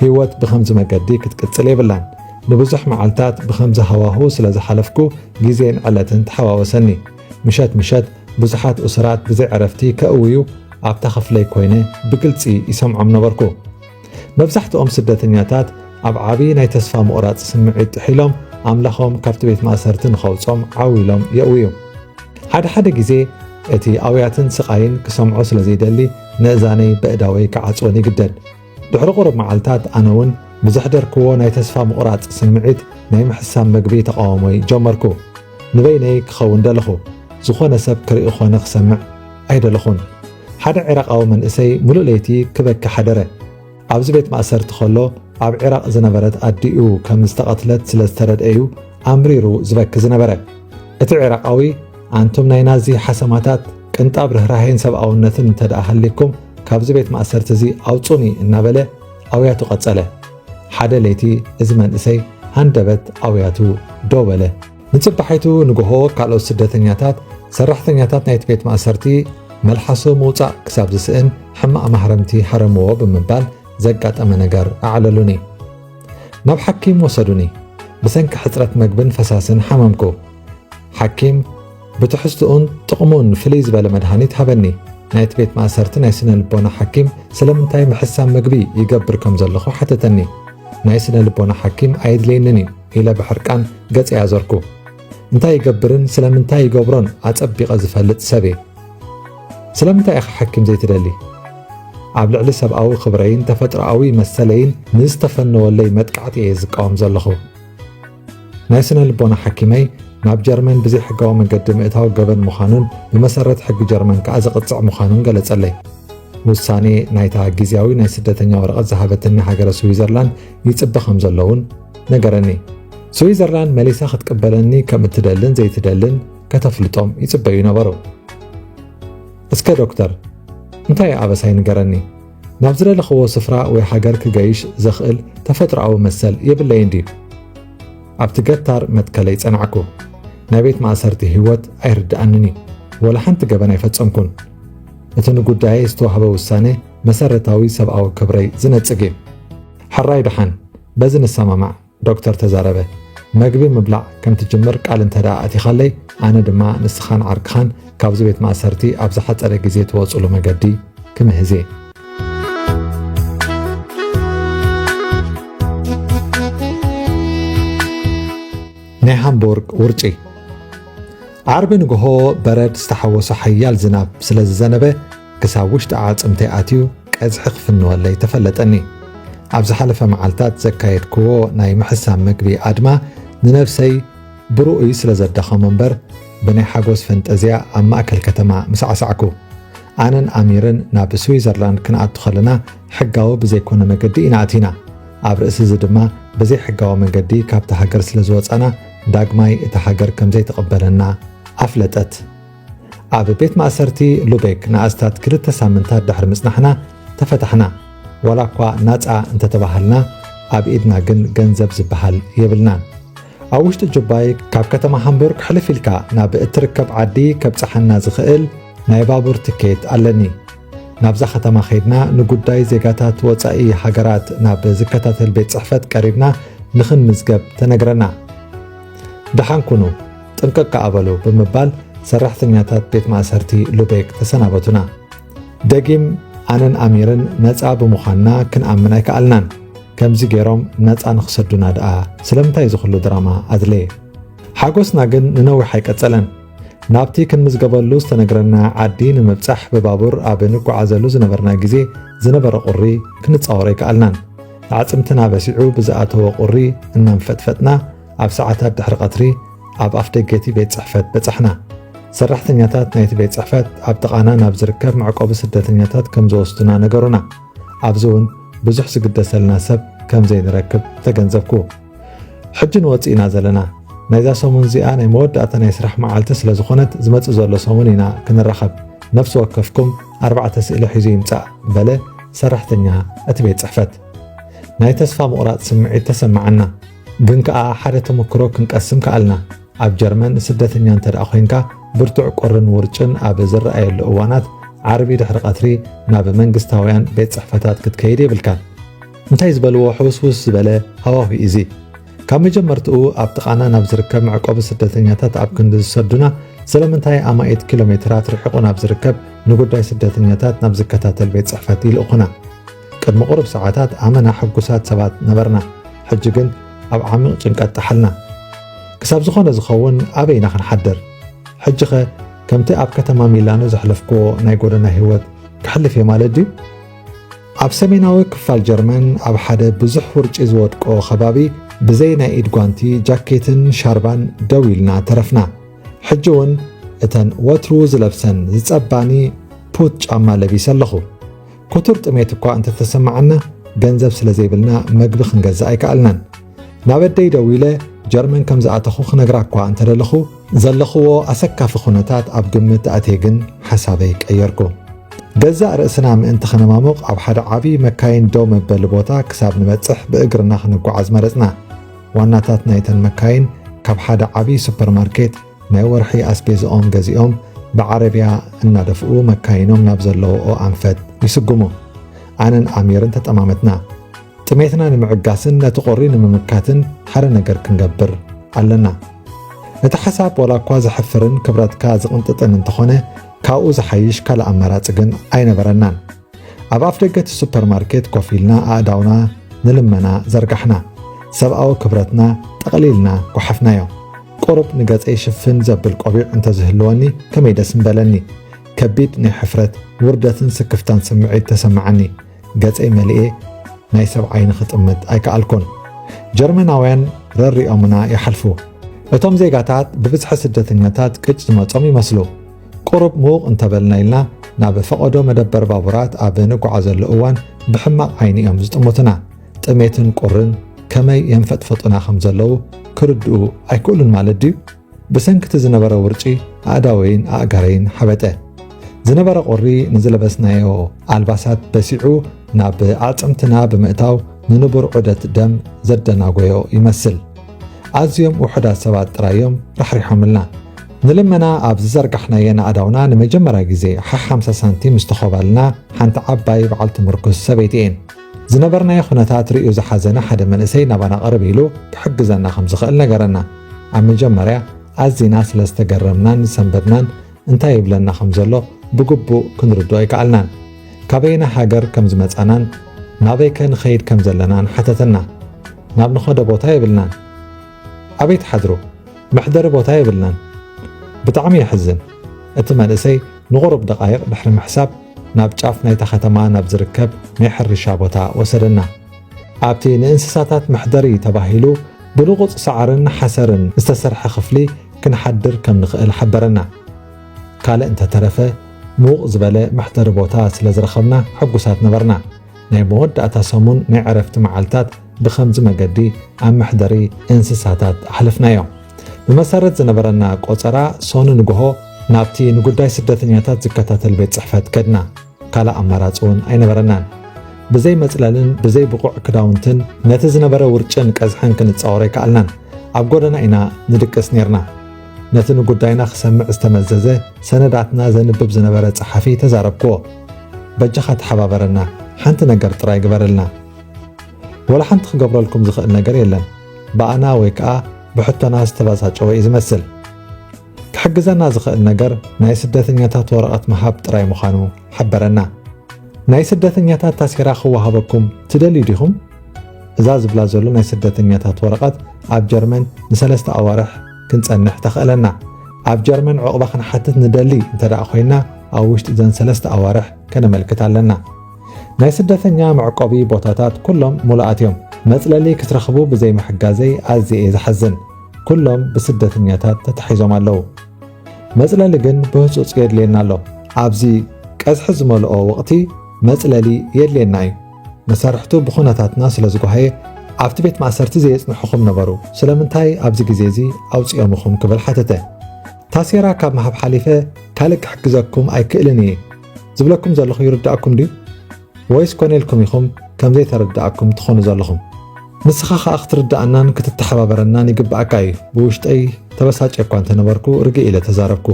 ህይወት ብኸምዚ መገዲ ክትቅጽል የብላን። ንብዙሕ መዓልታት ብኸምዚ ሃዋሁ ስለ ዝሓለፍኩ ግዜን ዕለትን ተሓዋወሰኒ። ምሸት ምሸት ብዙሓት እሱራት ብዘይ ዕረፍቲ ከእውዩ ኣብታ ክፍለይ ኮይነ ብግልጺ ይሰምዖም ነበርኩ። መብዛሕትኦም ስደተኛታት ኣብ ዓቢ ናይ ተስፋ ምቑራጽ ስምዒት ጥሒሎም ኣምላኾም ካብቲ ቤት ማእሰርቲ ንኸውጾም ዓው ኢሎም የእውዩ። ሓደ ሓደ ግዜ እቲ ኣውያትን ስቓይን ክሰምዖ ስለ ዘይደሊ ንእዛነይ በእዳወይ ክዓጽወን ይግደድ። ድሕሪ ቁሩብ መዓልታት ኣነ እውን ብዘሕደርክዎ ናይ ተስፋ ምቑራጽ ስምዒት ናይ ምሕሳም መግቢ ተቓውሞይ ጀመርኩ። ንበይነይ ክኸውን ደለኹ። ዝኾነ ሰብ ክርኢ ኾነ ክሰምዕ ኣይደለኹን። ሓደ ዒራቓዊ መንእሰይ ሙሉእ ለይቲ ክበኪ ሓደረ። ኣብዚ ቤት ማእሰርቲ ከሎ ኣብ ዒራቕ ዝነበረት ኣዲኡ ከም ዝተቐትለት ስለ ዝተረድኤ'ዩ ኣምሪሩ ዝበኪ ዝነበረ። እቲ ዒራቓዊ፣ ኣንቱም ናይ ናዚ ሓሰማታት፣ ቅንጣብ ርህራሄን ሰብኣውነትን እንተ ደኣ ሃልይኩም ካብዚ ቤት ማእሰርቲ እዚ ኣውጹኒ እናበለ ኣውያቱ ቀጸለ። ሓደ ለይቲ እዚ መንእሰይ ሃንደበት ኣውያቱ ደው በለ። ንጽባሒቱ ንግሆ ካልኦት ስደተኛታት፣ ሰራሕተኛታት ናይቲ ቤት ማእሰርቲ መልሓሱ ምውጻእ ክሳብ ዝስእን ሕማቕ ማህረምቲ ሃረምዎ ብምባል ዘጋጠመ ነገር ኣዕለሉኒ። ናብ ሓኪም ወሰዱኒ። ብሰንኪ ሕጽረት መግብን ፈሳስን ሓመምኩ። ሓኪም ብትሕዝትኡን ጥቕሙን ፍልይ ዝበለ መድሃኒት ሃበኒ። ናይቲ ቤት ማእሰርቲ ናይ ስነ ልቦና ሓኪም ስለምንታይ ምሕሳም መግቢ ይገብር ከም ዘለኹ ሓተተኒ። ናይ ስነ ልቦና ሓኪም ኣየድልየንን እዩ ኢለ ብሕርቃን ገጸይ ኣዞርኩ። እንታይ ይገብርን ስለምንታይ ይገብሮን ኣጸቢቐ ዝፈልጥ ሰብ እየ። ስለምንታይ ኢኻ ሓኪም ዘይትደሊ? ኣብ ልዕሊ ሰብኣዊ ክብረይን ተፈጥሮኣዊ መሰለይን ንዝተፈነወለይ መጥቃዕቲ እየ ዝቃወም ዘለኹ። ናይ ስነ ልቦና ሓኪመይ ናብ ጀርመን ብዘይሕጋዊ መገዲ ምእታው ገበን ምዃኑን ብመሰረት ሕጊ ጀርመን ከኣ ዘቕጽዕ ምዃኑን ገለጸለይ። ውሳኔ ናይታ ግዝያዊ ናይ ስደተኛ ወረቐት ዝሃበትኒ ሃገረ ስዊዘርላንድ ይጽበ ከም ዘሎ እውን ነገረኒ። ስዊዘርላንድ መሊሳ ክትቅበለኒ ከም እትደልን ዘይትደልን ከተፍልጦም ይጽበዩ ነበሩ። እስከ ዶክተር፣ እንታይ ኣበሳይ ንገረኒ። ናብ ዝደለኽዎ ስፍራ ወይ ሃገር ክገይሽ ዘኽእል ተፈጥሮኣዊ መሰል የብለይን ድዩ? ኣብቲ ገታር መትከለይ ጸናዕኩ። ናይ ቤት ማእሰርቲ ህይወት ኣይርድኣንን እዩ። ወላ ሓንቲ ገበን ኣይፈጸምኩን። እቲ ንጉዳየይ ዝተዋህበ ውሳነ መሰረታዊ ሰብኣዊ ክብረይ ዝነጽግ እዩ። ሕራይ ደሓን፣ በዚ ንሰማማዕ፣ ዶክተር ተዛረበ። መግቢ ምብላዕ ከም ትጅምር ቃል እንተ ደኣ ኣቲኻለይ፣ ኣነ ድማ ንስኻን ዓርክኻን ካብዚ ቤት ማእሰርቲ ኣብ ዝሓጸረ ግዜ ትወጹሉ መገዲ ክምህዝ እየ። ናይ ሃምቡርግ ውርጪ። ዓርቢ ንግሆ በረድ ዝተሓወሶ ሓያል ዝናብ ስለ ዝዘነበ፣ ክሳብ ውሽጢ ኣዕጽምተይ ኣትዩ ቀዝሒ ክፍንወለይ ተፈለጠኒ። ኣብ ዝሓለፈ መዓልታት ዘካየድክዎ ናይ ምሕሳም መግቢ ኣድማ ንነብሰይ ብርኡይ ስለ ዘዳኸሞ እምበር፣ ብናይ ሓጎስ ፈንጠዝያ ኣብ ማእከል ከተማ ምሳዕሳዕኩ። ኣነን ኣሚርን ናብ ስዊዘርላንድ ክንኣቱ ከለና፣ ሕጋዊ ብዘይኮነ መገዲ ኢና ኣቲና። ኣብ ርእሲ እዚ ድማ፣ ብዘይሕጋዊ መገዲ ካብታ ሃገር ስለ ዝወጻና፣ ዳግማይ እታ ሃገር ከም ዘይትቕበለና ኣፍለጠት። ኣብ ቤት ማእሰርቲ ሉቤክ ንኣስታት ክልተ ሳምንታት ድሕሪ ምጽናሕና ተፈታሕና። ዋላ እኳ ናጻ እንተተባሃልና፣ ኣብ ኢድና ግን ገንዘብ ዝበሃል የብልናን። ኣብ ውሽጢ ጁባይ ካብ ከተማ ሃምቡርግ ሕልፍ ኢልካ ናብ እትርከብ ዓዲ ከብጽሓና ዝኽእል ናይ ባቡር ትኬት ኣለኒ። ናብዛ ከተማ ኸይድና ንጉዳይ ዜጋታት ወጻኢ ሃገራት ናብ ዝከታተል ቤት ጽሕፈት ቀሪብና ንኽንምዝገብ ተነግረና። ደሓን ኩኑ፣ ጥንቅቕ ከኣ በሉ ብምባል ሰራሕተኛታት ቤት ማእሰርቲ ሉቤክ ተሰናበቱና። ደጊም ኣነን ኣሚርን ነጻ ብምዃንና ክንኣምን ኣይከኣልናን። ከምዚ ገይሮም ነጻ ንኽሰዱና ደኣ ስለምንታይ እዚ ኹሉ ድራማ ኣድለየ? ሓጎስና ግን ንነዊሕ ኣይቀጸለን። ናብቲ ክንምዝገበሉ ዝተነግረና ዓዲ ንምብጻሕ ብባቡር ኣብ ንጓዓዘሉ ዝነበርና ግዜ ዝነበረ ቁሪ ክንጻወሮ ኣይከኣልናን። ኣዕጽምትና በሲዑ ብዝኣተወ ቁሪ እናንፈጥፈጥና ኣብ ሰዓታት ድሕሪ ቀትሪ ኣብ ኣፍደገ እቲ ቤት ጽሕፈት በጻሕና። ሰራሕተኛታት ናይቲ ቤት ጽሕፈት ኣብ ጥቓና ናብ ዝርከብ መዕቆቢ ስደተኛታት ከም ዝወስዱና ነገሩና። ኣብዚ እውን ብዙሕ ዝግደሰልና ሰብ ከም ዘይንረክብ ተገንዘብኩ። ሕጂ ንወጽእ ኢና ዘለና። ናይዛ ሰሙን እዚኣ ናይ መወዳእታ ናይ ስራሕ መዓልቲ ስለ ዝኾነት፣ ዝመጽእ ዘሎ ሰሙን ኢና ክንራኸብ። ነፍሲ ወከፍኩም ኣርባዕተ ስእሊ ሒዙ ይምጻእ፣ በለ ሰራሕተኛ እቲ ቤት ጽሕፈት። ናይ ተስፋ ምቑራጽ ስምዒት ተሰማዓና። ግን ከኣ ሓደ ተመክሮ ክንቀስም ከኣልና። ኣብ ጀርመን ስደተኛ እንተ ደኣ ኮይንካ፣ ብርቱዕ ቁርን ውርጭን ኣብ ዝረኣየሉ እዋናት፣ ዓርቢ ድሕሪ ቀትሪ ናብ መንግስታውያን ቤት ጽሕፈታት ክትከይድ የብልካን። እንታይ ዝበልዎ ሕውስውስ ዝበለ ሃዋሁ እዚ! ካብ መጀመርትኡ ኣብ ጥቓና ናብ ዝርከብ መዕቆቢ ስደተኛታት ኣብ ክንዲ ዝሰዱና፣ ስለምንታይ ኣማኢት ኪሎ ሜትራት ርሒቑ ናብ ዝርከብ ንጉዳይ ስደተኛታት ናብ ዝከታተል ቤት ጽሕፈት ይልእኹና? ቅድሚ ቁሩብ ሰዓታት ኣመና ሕጉሳት ሰባት ነበርና። ሕጂ ግን ኣብ ዓሚቕ ጭንቀት ጠሓልና። ክሳብ ዝኾነ ዝኸውን ኣበይ ኢና ክንሓድር? ሕጂኸ ከምቲ ኣብ ከተማ ሚላኖ ዘሕለፍክዎ ናይ ጎደና ህይወት ክሕልፍ እየ ማለት ድዩ? ኣብ ሰሜናዊ ክፋል ጀርመን ኣብ ሓደ ብዙሕ ውርጪ ዝወድቆ ከባቢ ብዘይ ናይ ኢድ ጓንቲ፣ ጃኬትን ሻርባን ደው ኢልና ተረፍና። ሕጂ እውን እተን ወትሩ ዝለብሰን ዝጸባኒ ፑት ጫማ ለቢሰ ኣለኹ። ክቱር ጥሜት እኳ እንተተሰማዓና፣ ገንዘብ ስለ ዘይብልና መግቢ ክንገዝእ ኣይከኣልናን። ናብ ኣደይ ደዊለ ጀርመን ከም ዝኣተኹ ክነግራ እኳ እንተደለኹ፣ ዘለኽዎ ኣሰካፊ ኩነታት ኣብ ግምት ኣእትየ ግን ሓሳበይ ቀየርኩ። ገዛእ ርእስና ምእንቲ ኸነማሙቕ ኣብ ሓደ ዓቢ መካይን ደው መበሊ ቦታ ክሳብ ንበጽሕ ብእግርና ክንጓዓዝ መረጽና። ዋናታት ናይተን መካይን ካብ ሓደ ዓቢ ሱፐርማርኬት ናይ ወርሒ ኣስቤዝኦም ገዚኦም ብዓረብያ እናደፍኡ መካይኖም ናብ ዘለውኦ ኣንፈት ይስጉሙ። ኣነን ኣሚርን ተጠማመትና። ጥሜትና ንምዕጋስን ነቲ ቁሪ ንምምካትን ሓደ ነገር ክንገብር ኣለና። እቲ ሓሳብ ዋላ እኳ ዘሕፍርን ክብረትካ ዝቕንጥጥን እንተኾነ፣ ካብኡ ዝሓይሽ ካልእ ኣማራጺ ግን ኣይነበረናን። ኣብ ኣፍደገ እቲ ሱፐርማርኬት ኮፍ ኢልና ኣእዳውና ንልመና ዘርጋሕና። ሰብኣዊ ክብረትና ጠቕሊልና ጓሓፍናዮ። ቁሩብ ንገጸይ ሽፍን ዘብል ቆቢዕ እንተዝህልወኒ ከመይ ደስ ምበለኒ። ከቢድ ናይ ሕፍረት፣ ውርደትን ስክፍታን ስምዒት ተሰማዓኒ። ገጸይ መሊኤ ናይ ሰብ ዓይኒ ክጥምት ኣይከኣልኩን። ጀርመናውያን ረሪኦምና ይሓልፉ። እቶም ዜጋታት ብብዝሒ ስደተኛታት ቅጭ ዝመጾም ይመስሉ። ቁሩብ ምውቕ እንተበልና ኢልና ናብ ፈቐዶ መደበር ባቡራት ኣብ ንጓዓዘሉ እዋን ብሕማቕ ዓይኒ እዮም ዝጥምቱና። ጥሜትን ቁርን ከመይ የንፈጥፈጡና ከም ዘለዉ ክርድኡ ኣይክእሉን ማለት ድዩ? ብሰንኪ እቲ ዝነበረ ውርጪ ኣእዳወይን ኣእጋረይን ሓበጠ። ዝነበረ ቁሪ ንዝለበስናዮ ኣልባሳት በሲዑ ናብ ኣዕጽምትና ብምእታው ንንቡር ዑደት ደም ዘደናጎዮ ይመስል። ኣዝዮም ውሑዳት ሰባት ጥራይ እዮም ራሕሪሖምልና። ንልመና ኣብ ዝዘርጋሕናየን ኣእዳውና ንመጀመርያ ግዜ ሓ-፣ ሓምሳ ሳንቲም ዝተኾባልና ሓንቲ ዓባይ በዓልቲ ምርኩስ ሰበይቲ እየን። ዝነበርናዮ ኩነታት ርእዩ ዝሓዘነ ሓደ መንእሰይ ናባና ቅርብ ኢሉ ክሕግዘና ከም ዝኽእል ነገረና። ኣብ መጀመርያ ኣዚና ስለ ዝተገረምናን ዝሰንበድናን እንታይ ይብለና ከም ዘሎ ብግቡእ ክንርድኦ ኣይከኣልናን። ካበየናይ ሃገር ከም ዝመጻናን ናበይከ ንኸይድ ከም ዘለናን ሓተተና። ናብ ንኸዶ ቦታ የብልናን። ኣበይ ትሓድሩ? መሕደሪ ቦታ የብልናን። ብጣዕሚ የሕዝን። እቲ መንእሰይ ንቑሩብ ደቓይቕ ድሕሪ ምሕሳብ ናብ ጫፍ ናይታ ከተማ ናብ ዝርከብ ናይ ሕርሻ ቦታ ወሰደና። ኣብቲ ንእንስሳታት መሕደሪ ተባሂሉ ብልቑጽ ሳዕርን ሓሰርን ዝተሰርሐ ክፍሊ ክንሓድር ከም ንኽእል ሓበረና። ካልእ እንተተረፈ፣ ምዉቕ ዝበለ መሕደሪ ቦታ ስለ ዝረኸብና ሕጉሳት ነበርና። ናይ መወዳእታ ሰሙን ናይ ዕረፍቲ መዓልታት ብኸምዚ መገዲ ኣብ መሕደሪ እንስሳታት ኣሕለፍናዮ። ብመሰረት ዝነበረና ቆጸራ፣ ሶኒ ንግሆ ናብቲ ንጉዳይ ስደተኛታት ዝከታተል ቤት ጽሕፈት ከድና። ካልእ ኣማራጺ እውን ኣይነበረናን። ብዘይ መጽለልን ብዘይ ብቑዕ ክዳውንትን ነቲ ዝነበረ ውርጭን ቀዝሕን ክንጻወሮ ኣይከኣልናን። ኣብ ጎደና ኢና ንድቅስ ኔርና። ነቲ ንጉዳይና ክሰምዕ ዝተመዘዘ ሰነዳትና ዘንብብ ዝነበረ ጸሓፊ ተዛረብክዎ። "በጃኻ ተሓባበረና፣ ሓንቲ ነገር ጥራይ ግበረልና። ወላ ሓንቲ ክገብረልኩም ዝኽእል ነገር የለን። ብኣና ወይ ከኣ ብሕቶና ዝተበሳጨወ እዩ ዝመስል። ክሕግዘና ዝኽእል ነገር ናይ ስደተኛታት ወረቐት ምሃብ ጥራይ ምዃኑ ሓበረና። ናይ ስደተኛታት ታሴራ ክወሃበኩም ትደልዩ ዲኹም?" እዛ ዝብላ ዘሎ ናይ ስደተኛታት ወረቐት ኣብ ጀርመን ንሰለስተ ኣዋርሕ ክንጸንሕ ተኽእለና። ኣብ ጀርመን ዕቑባ ክንሓትት ንደሊ እንተ ደኣ ኮይና፣ ኣብ ውሽጢ እዘን ሰለስተ ኣዋርሕ ከነመልክት ኣለና። ናይ ስደተኛ መዕቆቢ ቦታታት ኩሎም ሙሉኣት እዮም። መጽለሊ ክትረኽቡ ብዘይ ምሕጋዘይ ኣዝየ እየ ዝሓዝን። ኩሎም ብስደተኛታት ተታሒዞም ኣለዉ። መጽለሊ ግን ብህጹጽ የድልየና ኣሎ። ኣብዚ ቀዝሒ ዝመልኦ ወቕቲ መጽለሊ የድልየና እዩ። መሳርሕቱ ብኹነታትና ስለ ዝጓሃየ፣ ኣብቲ ቤት ማእሰርቲ ዘየጽንሑኹም ነበሩ። ስለምንታይ ኣብዚ ግዜ እዚ ኣውጺኦምኹም? ክብል ሓተተ። ታሴራ ካብ ምሃብ ሓሊፈ ካልእ ክሕግዘኩም ኣይክእልን እየ። ዝብለኩም ዘለኹ ይርድኣኩም ድዩ? ወይስ ኮነ ኢልኩም ኢኹም ከም ዘይተረድኣኩም ትኾኑ ዘለኹም? ንስኻ ኸኣ ክትርድኣናን ክትተሓባበረናን ይግብኣካ እዩ። ብውሽጠይ ተበሳጭየ እኳ እንተነበርኩ፣ ርግእ ኢለ ተዛረብኩ።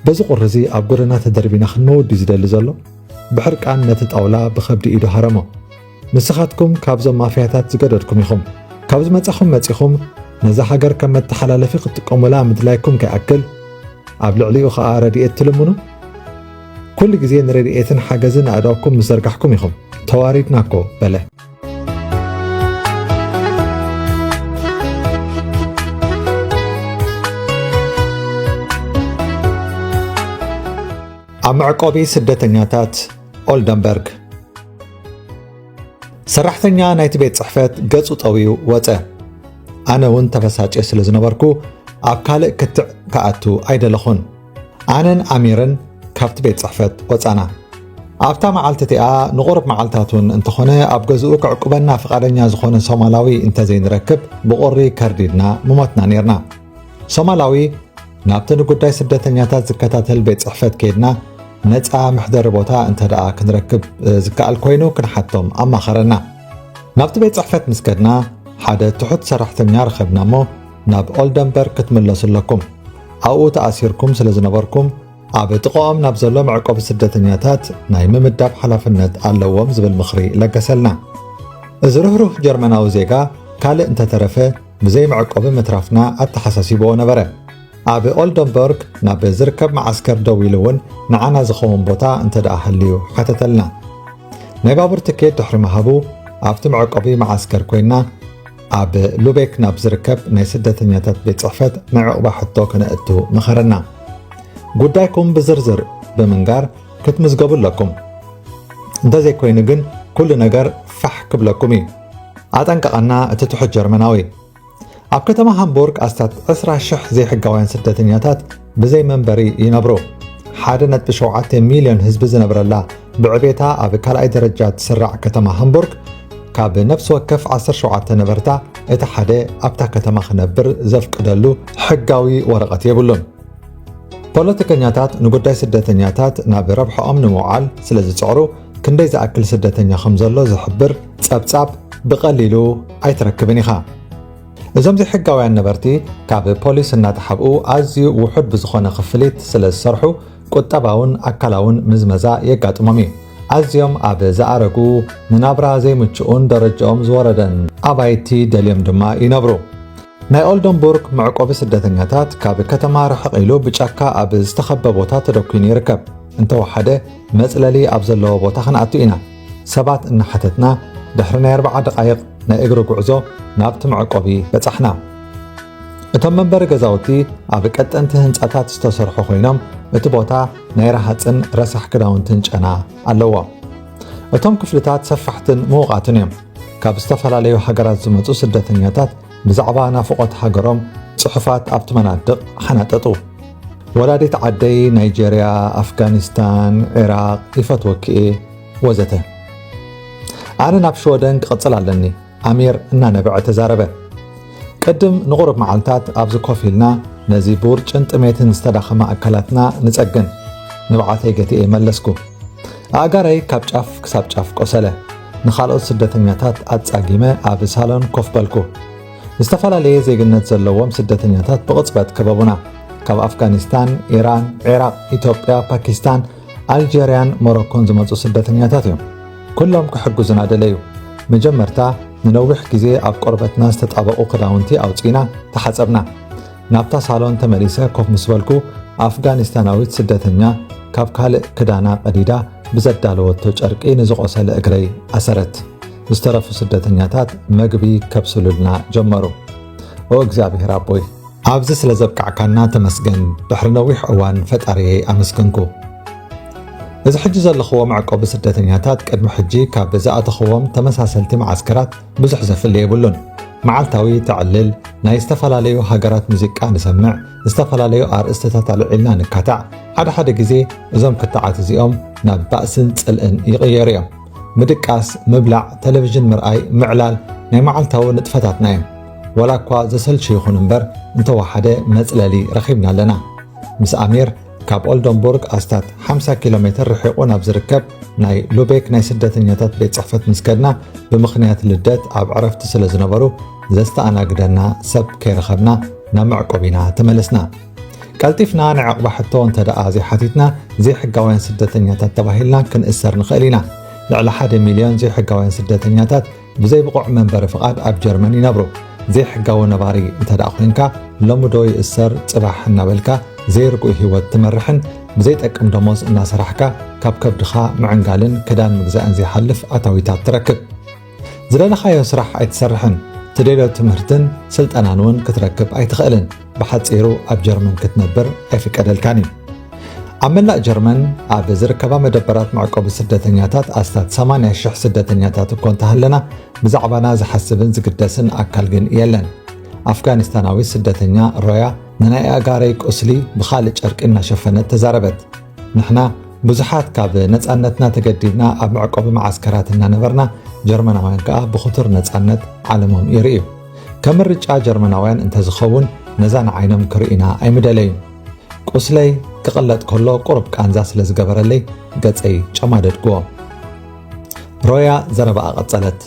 "በዚ ቁሪ እዚ ኣብ ጎደና ተደርቢና ክንመውት ድዩ ዝደሊ ዘሎ?" ብሕርቃን ነቲ ጣውላ ብኸብዲ ኢዱ ሃረሞ። "ንስኻትኩም ካብዞም ማፍያታት ዝገደድኩም ኢኹም። ካብ ዝመጻኹም መጺኹም ነዛ ሃገር ከም መተሓላለፊ ክትጥቀሙላ ምድላይኩም ከይኣክል፣ ኣብ ልዕሊኡ ኸኣ ረድኤት ትልምኑ? ኩሉ ግዜ ንረድኤትን ሓገዝን ኣእዳውኩም ምስ ዘርጋሕኩም ኢኹም። ተዋሪድና እኮ" በለ። ኣብ መዕቆቢ ስደተኛታት ኦልደንበርግ። ሰራሕተኛ ናይቲ ቤት ጽሕፈት ገጹ ጠውዩ ወጸ። ኣነ እውን ተበሳጭየ ስለ ዝነበርኩ፣ ኣብ ካልእ ክትዕ ክኣቱ ኣይደለኹን። ኣነን ኣሚርን ካብቲ ቤት ጽሕፈት ወጻና። ኣብታ መዓልቲ እቲኣ ንቑሩብ መዓልታት እውን እንተኾነ፣ ኣብ ገዝኡ ክዕቁበና ፍቓደኛ ዝኾነ ሶማላዊ እንተዘይንረክብ፣ ብቑሪ ከርዲድና ምሞትና ኔርና። ሶማላዊ ናብቲ ንጉዳይ ስደተኛታት ዝከታተል ቤት ጽሕፈት ከይድና፣ ነጻ መሕደሪ ቦታ እንተ ደኣ ክንረክብ ዝከኣል ኮይኑ ክንሓቶም ኣማኸረና። ናብቲ ቤት ጽሕፈት ምስ ከድና፣ ሓደ ትሑት ሰራሕተኛ ረኸብና እሞ፣ "ናብ ኦልደንበርግ ክትምለሱ ኣለኩም። ኣብኡ ተኣሲርኩም ስለ ዝነበርኩም፣ ኣብ ጥቓኦም ናብ ዘሎ መዕቆቢ ስደተኛታት ናይ ምምዳብ ሓላፍነት ኣለዎም" ዝብል ምኽሪ ለገሰልና። እዚ ርህሩህ ጀርመናዊ ዜጋ ካልእ እንተተረፈ ብዘይ መዕቆቢ ምትራፍና ኣተሓሳሲብዎ ነበረ። ኣብ ኦልደንበርግ ናብ ዝርከብ መዓስከር ደዊሉ እውን ንዓና ዝኸውን ቦታ እንተ ደኣ ሃልዩ ሓተተልና። ናይ ባቡር ትኬት ድሕሪ ምሃቡ ኣብቲ መዕቆቢ መዓስከር ኮይና ኣብ ሉቤክ ናብ ዝርከብ ናይ ስደተኛታት ቤት ጽሕፈት ናይ ዕቑባ ሕቶ ከነእቱ መኸረና። "ጉዳይኩም ብዝርዝር ብምንጋር ክትምዝገቡ ኣለኩም። እንተዘይኮይኑ ግን ኩሉ ነገር ፋሕ ክብለኩም እዩ" ኣጠንቀቐና እቲ ትሑት ጀርመናዊ። ኣብ ከተማ ሃምቡርግ ኣስታት ዕስራ ሽሕ ዘይሕጋውያን ስደተኛታት ብዘይ መንበሪ ይነብሩ። ሓደ ነጥቢ ሸውዓተ ሚልዮን ህዝቢ ዝነብረላ፣ ብዕቤታ ኣብ ካልኣይ ደረጃ ትስራዕ ከተማ ሃምቡርግ፣ ካብ ነፍሲ ወከፍ ዓሰርተ ሸውዓተ ነበርታ እቲ ሓደ ኣብታ ከተማ ክነብር ዘፍቅደሉ ሕጋዊ ወረቐት የብሉን። ፖለቲከኛታት ንጉዳይ ስደተኛታት ናብ ረብሕኦም ንምውዓል ስለ ዝጽዕሩ፣ ክንደይ ዝኣክል ስደተኛ ከም ዘሎ ዝሕብር ጸብጻብ ብቐሊሉ ኣይትረክብን ኢኻ። እዞም ዘይሕጋውያን ነበርቲ ካብ ፖሊስ እናተሓብኡ ኣዝዩ ውሑድ ብዝኾነ ክፍሊት ስለ ዝሰርሑ፣ ቁጠባውን ኣካላውን ምዝመዛ የጋጥሞም እዩ። ኣዝዮም ኣብ ዝኣረጉ፣ ንናብራ ዘይምችኡን ደረጃኦም ዝወረደን ኣባይቲ ደልዮም ድማ ይነብሩ። ናይ ኦልደንቡርግ መዕቆቢ ስደተኛታት ካብ ከተማ ርሕቕ ኢሉ ብጫካ ኣብ ዝተኸበ ቦታ ተደኲኑ ይርከብ። እንተወሓደ መጽለሊ ኣብ ዘለዎ ቦታ ክንኣቱ ኢና። ሰባት እናሓተትና ድሕሪ ናይ ኣርብዓ ደቓይቕ ናይ እግሪ ጉዕዞ ናብቲ መዕቆቢ በጻሕና። እቶም መንበሪ ገዛውቲ ኣብ ቀጠንቲ ህንጻታት ዝተሰርሑ ኮይኖም፣ እቲ ቦታ ናይ ረሃጽን ረሳሕ ክዳውንትን ጨና ኣለዎ። እቶም ክፍልታት ሰፋሕትን ምዉቓትን እዮም። ካብ ዝተፈላለዩ ሃገራት ዝመጹ ስደተኛታት ብዛዕባ ናፍቖት ሃገሮም ጽሑፋት ኣብቲ መናድቕ ሓናጠጡ። ወላዲት ዓደይ ናይጀርያ፣ ኣፍጋኒስታን፣ ዒራቕ፣ ይፈትወኪ እየ፣ ወዘተ። ኣነ ናብ ሽወደን ክቕጽል ኣለኒ፣ ኣሚር እናነበዐ ተዛረበ። ቅድም ንቑሩብ መዓልታት ኣብዚ ኮፍ ኢልና ነዚ ብውርጭን ጥሜትን ዝተዳኸመ ኣካላትና ንጸግን። ንብዓተይ ገቲኤ መለስኩ። ኣእጋረይ ካብ ጫፍ ክሳብ ጫፍ ቆሰለ። ንኻልኦት ስደተኛታት ኣጻጊመ ኣብ ሳሎን ኮፍ በልኩ። ዝተፈላለየ ዜግነት ዘለዎም ስደተኛታት ብቕጽበት ከበቡና። ካብ ኣፍጋኒስታን፣ ኢራን፣ ዒራቕ፣ ኢትዮጵያ፣ ፓኪስታን፣ ኣልጀርያን ሞሮኮን ዝመጹ ስደተኛታት እዮም። ኩሎም ክሕግዙና ደለዩ። መጀመርታ ንነዊሕ ግዜ ኣብ ቆርበትና ዝተጣበቑ ክዳውንቲ ኣውጺእና ተሓጸብና። ናብታ ሳሎን ተመሊሰ ኮፍ ምስ በልኩ፣ ኣፍጋኒስታናዊት ስደተኛ ካብ ካልእ ክዳና ቀዲዳ ብዘዳለወቶ ጨርቂ ንዝቖሰለ እግረይ ኣሰረት። ዝተረፉ ስደተኛታት መግቢ ከብስሉልና ጀመሩ። ኦ እግዚኣብሔር ኣቦይ፣ ኣብዚ ስለ ዘብቃዕካና ተመስገን፣ ድሕሪ ነዊሕ እዋን ፈጣሪየይ ኣመስገንኩ። እዚ ሕጂ ዘለኽዎ መዕቆቢ ስደተኛታት ቅድሚ ሕጂ ካብ ዝኣተኽዎም ተመሳሰልቲ መዓስከራት ብዙሕ ዘፍሊ የብሉን። መዓልታዊ ተዕልል፣ ናይ ዝተፈላለዩ ሃገራት ሙዚቃ ንሰምዕ፣ ዝተፈላለዩ ኣርእስትታት ኣልዒልና ንካታዕ። ሓደ ሓደ ግዜ እዞም ክትዓት እዚኦም ናብ ባእስን ጽልእን ይቕየሩ እዮም። ምድቃስ፣ ምብላዕ፣ ቴሌቪዥን ምርኣይ፣ ምዕላል ናይ መዓልታዊ ንጥፈታትና እዮም። ዋላ እኳ ዘሰልቹ ይኹን እምበር፣ እንተወሓደ መጽለሊ ረኺብና ኣለና። ምስ ኣሚር ካብ ኦልደንቡርግ ኣስታት ሓምሳ ኪሎ ሜትር ርሒቑ ናብ ዝርከብ ናይ ሉቤክ ናይ ስደተኛታት ቤት ጽሕፈት ምስ ከድና፣ ብምኽንያት ልደት ኣብ ዕረፍቲ ስለ ዝነበሩ ዘስተኣናግደና ሰብ ከይረኸብና ናብ መዕቆቢና ተመለስና። ቀልጢፍና ናይ ዕቑባ ሕቶ እንተ ደኣ ዘይሓቲትና፣ ዘይሕጋውያን ስደተኛታት ተባሂልና ክንእሰር ንኽእል ኢና። ልዕሊ ሓደ ሚልዮን ዘይሕጋውያን ስደተኛታት ብዘይ ብቑዕ መንበሪ ፍቓድ ኣብ ጀርመን ይነብሩ። ዘይሕጋዊ ነባሪ እንተ ደኣ ኮይንካ፣ ሎሚ ዶ ይእሰር ጽባሕ እናበልካ ዘይርጉእ ህይወት ትመርሕን ብዘይጠቅም ደሞዝ እናሰራሕካ ካብ ከብድኻ ምዕንጋልን ክዳን ምግዛእን ዘይሓልፍ ኣታዊታት ትረክብ። ዝደለኻዮ ስራሕ ኣይትሰርሕን፣ ትደልዮ ትምህርትን ስልጠናን እውን ክትረክብ ኣይትኽእልን። ብሓጺሩ ኣብ ጀርመን ክትነብር ኣይፍቀደልካን እዩ። ኣብ መላእ ጀርመን ኣብ ዝርከባ መደበራት መዕቆቢ ስደተኛታት ኣስታት ሰማንያ ሽሕ ስደተኛታት እኮ እንተሃለና፣ ብዛዕባና ዝሓስብን ዝግደስን ኣካል ግን የለን። ኣፍጋኒስታናዊት ስደተኛ ሮያ ንናይ ኣእጋረይ ቁስሊ ብኻልእ ጨርቂ እናሸፈነት ተዛረበት። ንሕና ብዙሓት ካብ ነጻነትና ተገዲብና ኣብ መዕቆቢ መዓስከራት እናነበርና፣ ጀርመናውያን ከኣ ብኽቱር ነጻነት ዓለሞም ይርእዩ። ከም ምርጫ ጀርመናውያን እንተዝኸውን፣ ነዛ ንዓይኖም ክርእዩና ኣይምደለዩን። ቁስለይ ክቕለጥ ከሎ ቁሩብ ቃንዛ ስለ ዝገበረለይ፣ ገጸይ ጨማደድክዎ። ሮያ ዘረባኣ ቀጸለት።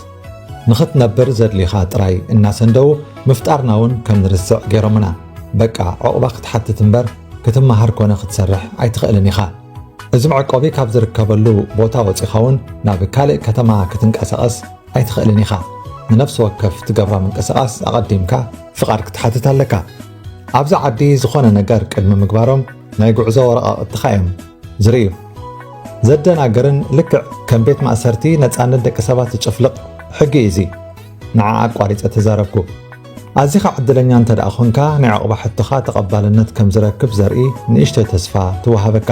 ንኽትነብር ዘድልዩኻ ጥራይ እናሰንደዉ፣ ምፍጣርና እውን ከም ንርስዕ ገይሮምና። በቃ፣ ዕቑባ ክትሓትት እምበር ክትመሃር ኮነ ክትሰርሕ ኣይትኽእልን ኢኻ። እዚ መዕቆቢ ካብ ዝርከበሉ ቦታ ወጺኻ እውን ናብ ካልእ ከተማ ክትንቀሳቐስ ኣይትኽእልን ኢኻ። ንነፍሲ ወከፍ ትገብራ ምንቅስቓስ ኣቐዲምካ ፍቓድ ክትሓትት ኣለካ። ኣብዚ ዓዲ ዝኾነ ነገር ቅድሚ ምግባሮም ናይ ጉዕዞ ወረቓቕትኻ እዮም ዝርእዩ። ዘደናግርን ልክዕ ከም ቤት ማእሰርቲ ነጻነት ደቂ ሰባት ዝጭፍልቕ ሕጊ እዩ እዚ። ንዓ ኣቋሪጸ ተዛረብኩ። ኣዚኻ ዕድለኛ እንተ ደኣ ኾንካ፣ ናይ ዕቑባ ሕቶኻ ተቐባልነት ከም ዝረክብ ዘርኢ ንእሽቶ ተስፋ ትወሃበካ።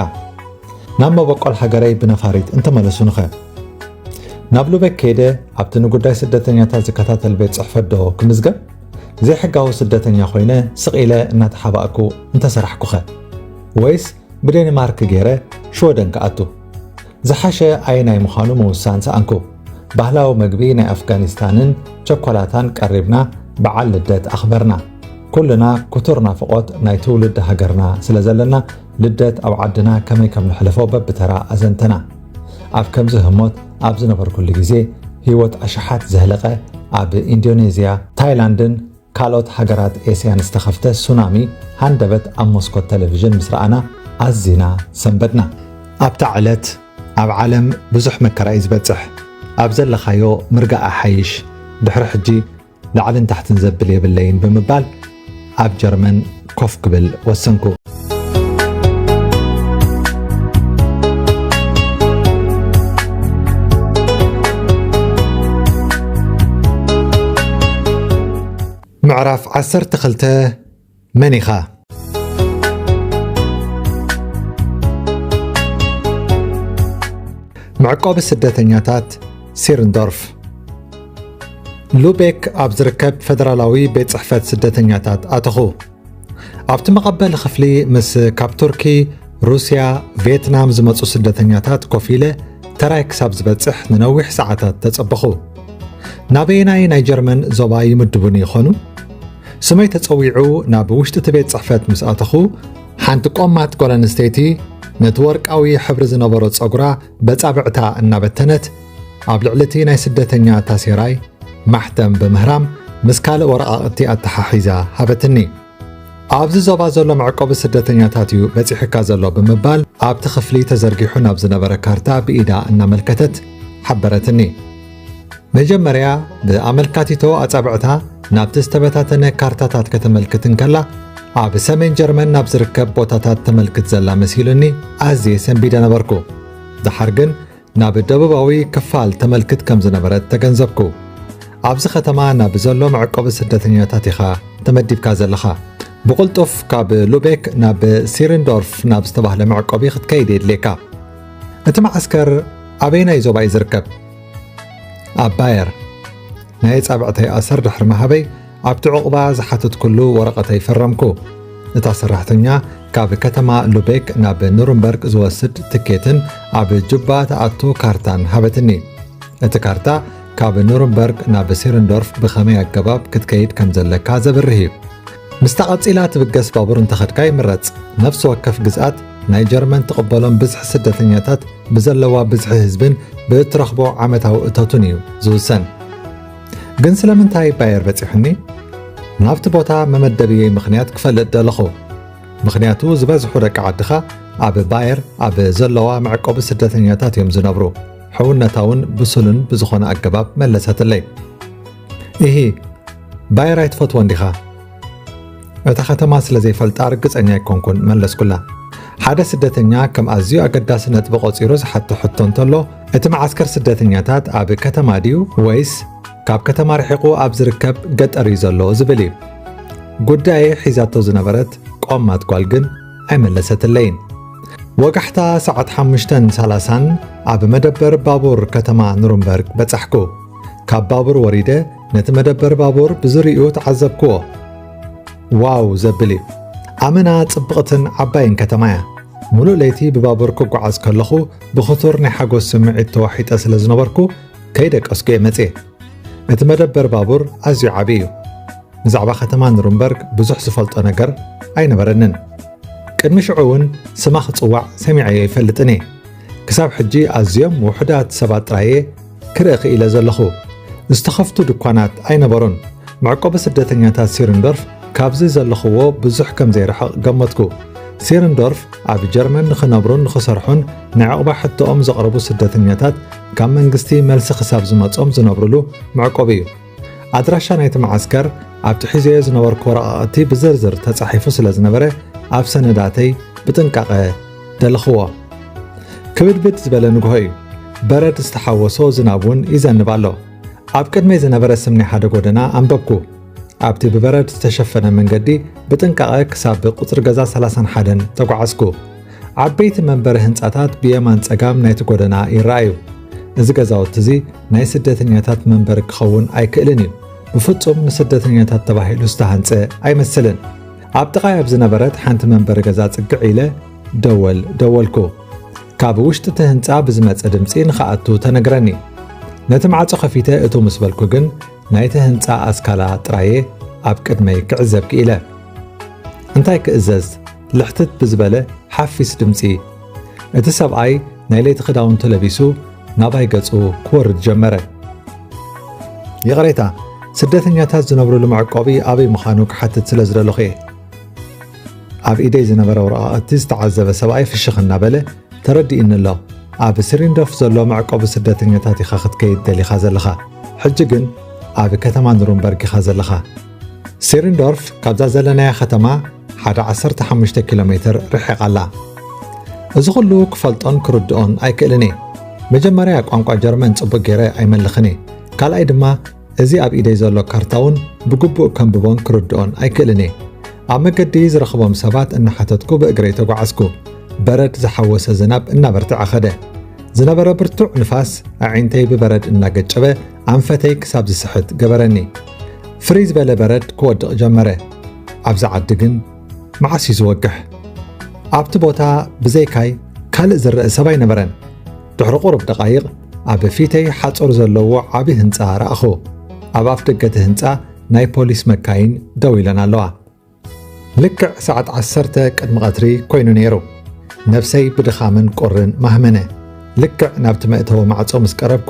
ናብ መበቆል ሃገረይ ብነፋሪት እንተመለሱንኸ? ናብ ሉቤክ ከይደ ኣብቲ ንጉዳይ ስደተኛታት ዝከታተል ቤት ጽሕፈት ዶ ክምዝገብ? ዘይሕጋዊ ስደተኛ ኮይነ ስቕ ኢለ እናተሓባእኩ እንተሰራሕኩኸ? ወይስ ብዴንማርክ ገይረ ሽወደን ክኣቱ? ዝሓሸ ኣየናይ ምዃኑ ምውሳን ሰኣንኩ። ባህላዊ መግቢ ናይ ኣፍጋኒስታንን ቸኮላታን ቀሪብና በዓል ልደት ኣኽበርና። ኩልና ክቱር ናፍቖት ናይ ትውልዲ ሃገርና ስለ ዘለና፣ ልደት ኣብ ዓድና ከመይ ከም ነሕልፎ በብተራ ኣዘንተና። ኣብ ከምዚ ህሞት ኣብ ዝነበርኩሉ ግዜ፣ ህይወት ኣሽሓት ዘህለቐ ኣብ ኢንዶኔዝያ፣ ታይላንድን ካልኦት ሃገራት ኤስያን ዝተኸፍተ ሱናሚ ሃንደበት ኣብ መስኮት ቴሌቪዥን ምስ ረኣና ኣዚና ሰንበድና። ኣብታ ዕለት ኣብ ዓለም ብዙሕ መከራ እዩ ዝበጽሕ። ኣብ ዘለኻዮ ምርጋእ ኣሓይሽ። ድሕሪ ሕጂ ላዕልን ታሕትን ዘብል የብለይን ብምባል ኣብ ጀርመን ኮፍ ክብል ወሰንኩ። ምዕራፍ ዓሰርተ ክልተ። መን ኢኻ? መዕቆቢ ስደተኛታት ሲርንዶርፍ። ሉቤክ ኣብ ዝርከብ ፈደራላዊ ቤት ጽሕፈት ስደተኛታት ኣተኹ። ኣብቲ መቐበሊ ክፍሊ ምስ ካብ ቱርኪ፣ ሩስያ፣ ቪየትናም ዝመጹ ስደተኛታት ኮፍ ኢለ ተራይ ክሳብ ዝበጽሕ ንነዊሕ ሰዓታት ተጸበኹ። ናበየናይ ናይ ጀርመን ዞባ ይምድቡኒ ይኾኑ? ስመይ ተጸዊዑ ናብ ውሽጢ እቲ ቤት ጽሕፈት ምስ ኣተኹ፣ ሓንቲ ቆማት ጓል ኣንስተይቲ ነቲ ወርቃዊ ሕብሪ ዝነበሮ ጸጉራ በጻብዕታ እናበተነት ኣብ ልዕሊ እቲ ናይ ስደተኛ ታሴራይ ማሕተም ብምህራም ምስ ካልእ ወረቓቕቲ ኣተሓሒዛ ሃበትኒ። ኣብዚ ዞባ ዘሎ መዕቆቢ ስደተኛታት እዩ በጺሑካ ዘሎ ብምባል ኣብቲ ክፍሊ ተዘርጊሑ ናብ ዝነበረ ካርታ ብኢዳ እናመልከተት ሓበረትኒ። መጀመርያ ብኣመልካቲቶ ኣጻብዕታ ናብቲ ዝተበታተነ ካርታታት ከተመልክት እንከላ፣ ኣብ ሰሜን ጀርመን ናብ ዝርከብ ቦታታት ተመልክት ዘላ መሲሉኒ ኣዝየ ሰንቢደ ነበርኩ። ደሓር ግን ናብ ደቡባዊ ክፋል ተመልክት ከም ዝነበረት ተገንዘብኩ። ኣብዚ ከተማ ናብ ዘሎ መዕቆቢ ስደተኛታት ኢኻ ተመዲብካ ዘለኻ። ብቕልጡፍ ካብ ሉቤክ ናብ ሲሪንዶርፍ ናብ ዝተባህለ መዕቆቢ ክትከይድ የድልየካ። እቲ መዓስከር ኣበየናይ ዞባ እዩ ዝርከብ? ኣብ ባየር። ናይ ኣጻብዕተይ ኣሰር ድሕሪ ምሃበይ፣ ኣብቲ ዕቑባ ዝሓተትኩሉ ወረቐተይ ፈረምኩ። እታ ሰራሕተኛ ካብ ከተማ ሉቤክ ናብ ኑርንበርግ ዝወስድ ትኬትን ኣብ ጁባ ትኣቱ ካርታን ሃበትኒ። እቲ ካርታ ካብ ኑርንበርግ ናብ ሲርንዶርፍ ብኸመይ ኣገባብ ክትከይድ ከም ዘለካ ዘብርህ እዩ። ምስታ ቀጺላ ትብገስ ባቡር እንተኸድካ ይምረጽ። ነፍሲ ወከፍ ግዝኣት ናይ ጀርመን ትቕበሎም ብዝሒ ስደተኛታት ብዘለዋ ብዝሒ ህዝብን ብእትረኽቦ ዓመታዊ እቶትን እዩ ዝውሰን። ግን ስለምንታይ ባየር በጺሑኒ? ናብቲ ቦታ መመደብየይ ምኽንያት ክፈልጥ ደለኹ። ምኽንያቱ ዝበዝሑ ደቂ ዓድኻ ኣብ ባየር ኣብ ዘለዋ መዕቆቢ ስደተኛታት እዮም ዝነብሩ። ሕውነታውን ብሱልን ብዝኾነ ኣገባብ መለሰትለይ። ኢሂ፣ ባየር ኣይትፈትዎን ዲኻ? እታ ከተማ ስለ ዘይፈልጣ ርግጸኛ ኣይኮንኩን፣ መለስኩላ። ሓደ ስደተኛ ከም ኣዝዩ ኣገዳሲ ነጥቢ ቆጺሩ ዝሓቶ ሕቶ እንተሎ፣ እቲ መዓስከር ስደተኛታት ኣብ ከተማ ድዩ ወይስ ካብ ከተማ ርሒቑ ኣብ ዝርከብ ገጠር እዩ ዘሎ ዝብል እዩ። ጉዳየ ሒዛቶ ዝነበረት ቆማት ጓል ግን ኣይመለሰትለይን። ወጋሕታ ሰዓት ሓሙሽተን ሰላሳን ኣብ መደበር ባቡር ከተማ ኑርንበርግ በጻሕኩ። ካብ ባቡር ወሪደ ነቲ መደበር ባቡር ብዝርይኡ ተዓዘብክዎ። ዋው ዘብል እዩ። ኣመና ጽብቕትን ዓባይን ከተማ እያ። ሙሉእ ለይቲ ብባቡር ክጓዓዝ ከለኹ ብኽቱር ናይ ሓጎስ ስምዒት ተዋሒጠ ስለ ዝነበርኩ ከይደቀስኩ እየ መጽየ። እቲ መደበር ባቡር ኣዝዩ ዓቢ እዩ። ብዛዕባ ከተማ ኑርንበርግ ብዙሕ ዝፈልጦ ነገር ኣይነበረንን። ቅድሚ ሽዑ እውን ስማ ክጽዋዕ ሰሚዐዮ ኣይፈልጥን እየ። ክሳብ ሕጂ ኣዝዮም ውሑዳት ሰባት ጥራይ እየ ክርኢ ክኢለ ዘለኹ። ዝተኸፍቱ ድኳናት ኣይነበሩን። መዕቆቢ ስደተኛታት ሲርንዶርፍ ካብዚ ዘለኽዎ ብዙሕ ከም ዘይርሕቕ ገመትኩ። ሲርንዶርፍ ኣብ ጀርመን ንኽነብሩን ንኽሰርሑን ናይ ዕቑባ ሕቶኦም ዘቕረቡ ስደተኛታት ካብ መንግስቲ መልሲ ክሳብ ዝመጾም ዝነብሩሉ መዕቆቢ እዩ። ኣድራሻ ናይቲ መዓስከር ኣብቲ ሒዘዮ ዝነበርኩ ወረቓቕቲ ብዝርዝር ተጻሒፉ ስለ ዝነበረ ኣብ ሰነዳተይ ብጥንቃቐ ደለኽዎ። ክብድብድ ዝበለ ንግሆ እዩ። በረድ ዝተሓወሶ ዝናብ እውን ይዘንብ ኣሎ። ኣብ ቅድመይ ዝነበረ ስም ናይ ሓደ ጎደና ኣንበብኩ። ኣብቲ ብበረድ ዝተሸፈነ መንገዲ ብጥንቃቐ ክሳብ ቁጽሪ ገዛ ሰላሳን ሓደን ተጓዓዝኩ። ዓበይቲ መንበሪ ህንጻታት ብየማን ጸጋም ናይቲ ጎደና ይረኣዩ። እዚ ገዛውቲ እዚ ናይ ስደተኛታት መንበሪ ክኸውን ኣይክእልን እዩ። ብፍጹም ንስደተኛታት ተባሂሉ ዝተሃንጸ ኣይመስልን። ኣብ ጥቓይ ኣብ ዝነበረት ሓንቲ መንበሪ ገዛ ጽግዕ ኢለ ደወል ደወልኩ። ካብ ውሽጢ እቲ ህንጻ ብዝመጸ ድምጺ ንኽኣቱ ተነግረኒ። ነቲ ማዕጾ ከፊተ እቱ ምስ በልኩ ግን ናይቲ ህንጻ ኣስካላ ጥራየ ኣብ ቅድመይ ክዕዘብ ክኢለ። እንታይ ክእዘዝ? ልሕትት ብዝበለ ሓፊስ ድምጺ። እቲ ሰብኣይ ናይ ለይቲ ክዳውንቱ ለቢሱ ናባይ ገጹ ክወርድ ጀመረ። ይቕሬታ፣ ስደተኛታት ዝነብሩሉ መዕቆቢ ኣበይ ምዃኑ ክሓትት ስለ ዝደለኹ እየ። ኣብ ኢደይ ዝነበረ ወረቓቕቲ ዝተዓዘበ ሰብኣይ ፍሽኽ እናበለ፣ ተረዲእኒ ኣሎ። ኣብ ሲሪንዶርፍ ዘሎ መዕቆቢ ስደተኛታት ኢኻ ክትከይድ ደሊኻ ዘለኻ። ሕጂ ግን ኣብ ከተማ ኑርንበርግ ኢኻ ዘለኻ። ሲሪንዶርፍ ካብዛ ዘለናያ ከተማ ሓደ ዓሰርተ ሓሙሽተ ኪሎ ሜትር ርሒቓ ኣላ። እዚ ኹሉ ክፈልጦን ክርድኦን ኣይክእልን እየ። መጀመርያ ቋንቋ ጀርመን ጽቡቕ ገይረ ኣይመልኽን እየ። ካልኣይ ድማ እዚ ኣብ ኢደይ ዘሎ ካርታ እውን ብግቡእ ከንብቦን ክርድኦን ኣይክእልን እየ። ኣብ መገዲ ዝረኽቦም ሰባት እናሓተትኩ ብእግረይ ተጓዓዝኩ። በረድ ዝሓወሰ ዝናብ እናበርትዐ ኸደ። ዝነበረ ብርቱዕ ንፋስ ኣዒንተይ ብበረድ እናገጨበ ኣንፈተይ ክሳብ ዝስሕት ገበረኒ። ፍርይ ዝበለ በረድ ክወድቕ ጀመረ። ኣብዚ ዓዲ ግን መዓስ እዩ ዝወግሕ? ኣብቲ ቦታ ብዘይካይ ካልእ ዝረአ ሰብ ኣይነበረን። ድሕሪ ቁሩብ ደቓይቕ ኣብ ፊተይ ሓጹር ዘለዎ ዓቢ ህንጻ ረኣኹ። ኣብ ኣፍ ደገ እቲ ህንጻ ናይ ፖሊስ መካይን ደው ኢለን ኣለዋ። ልክዕ ሰዓት ዓሰርተ ቅድሚ ቀትሪ ኮይኑ ነይሩ። ነብሰይ ብድኻምን ቁርን ማህመነ። ልክዕ ናብቲ መእተዊ ማዕጾ ምስ ቀረብኩ፣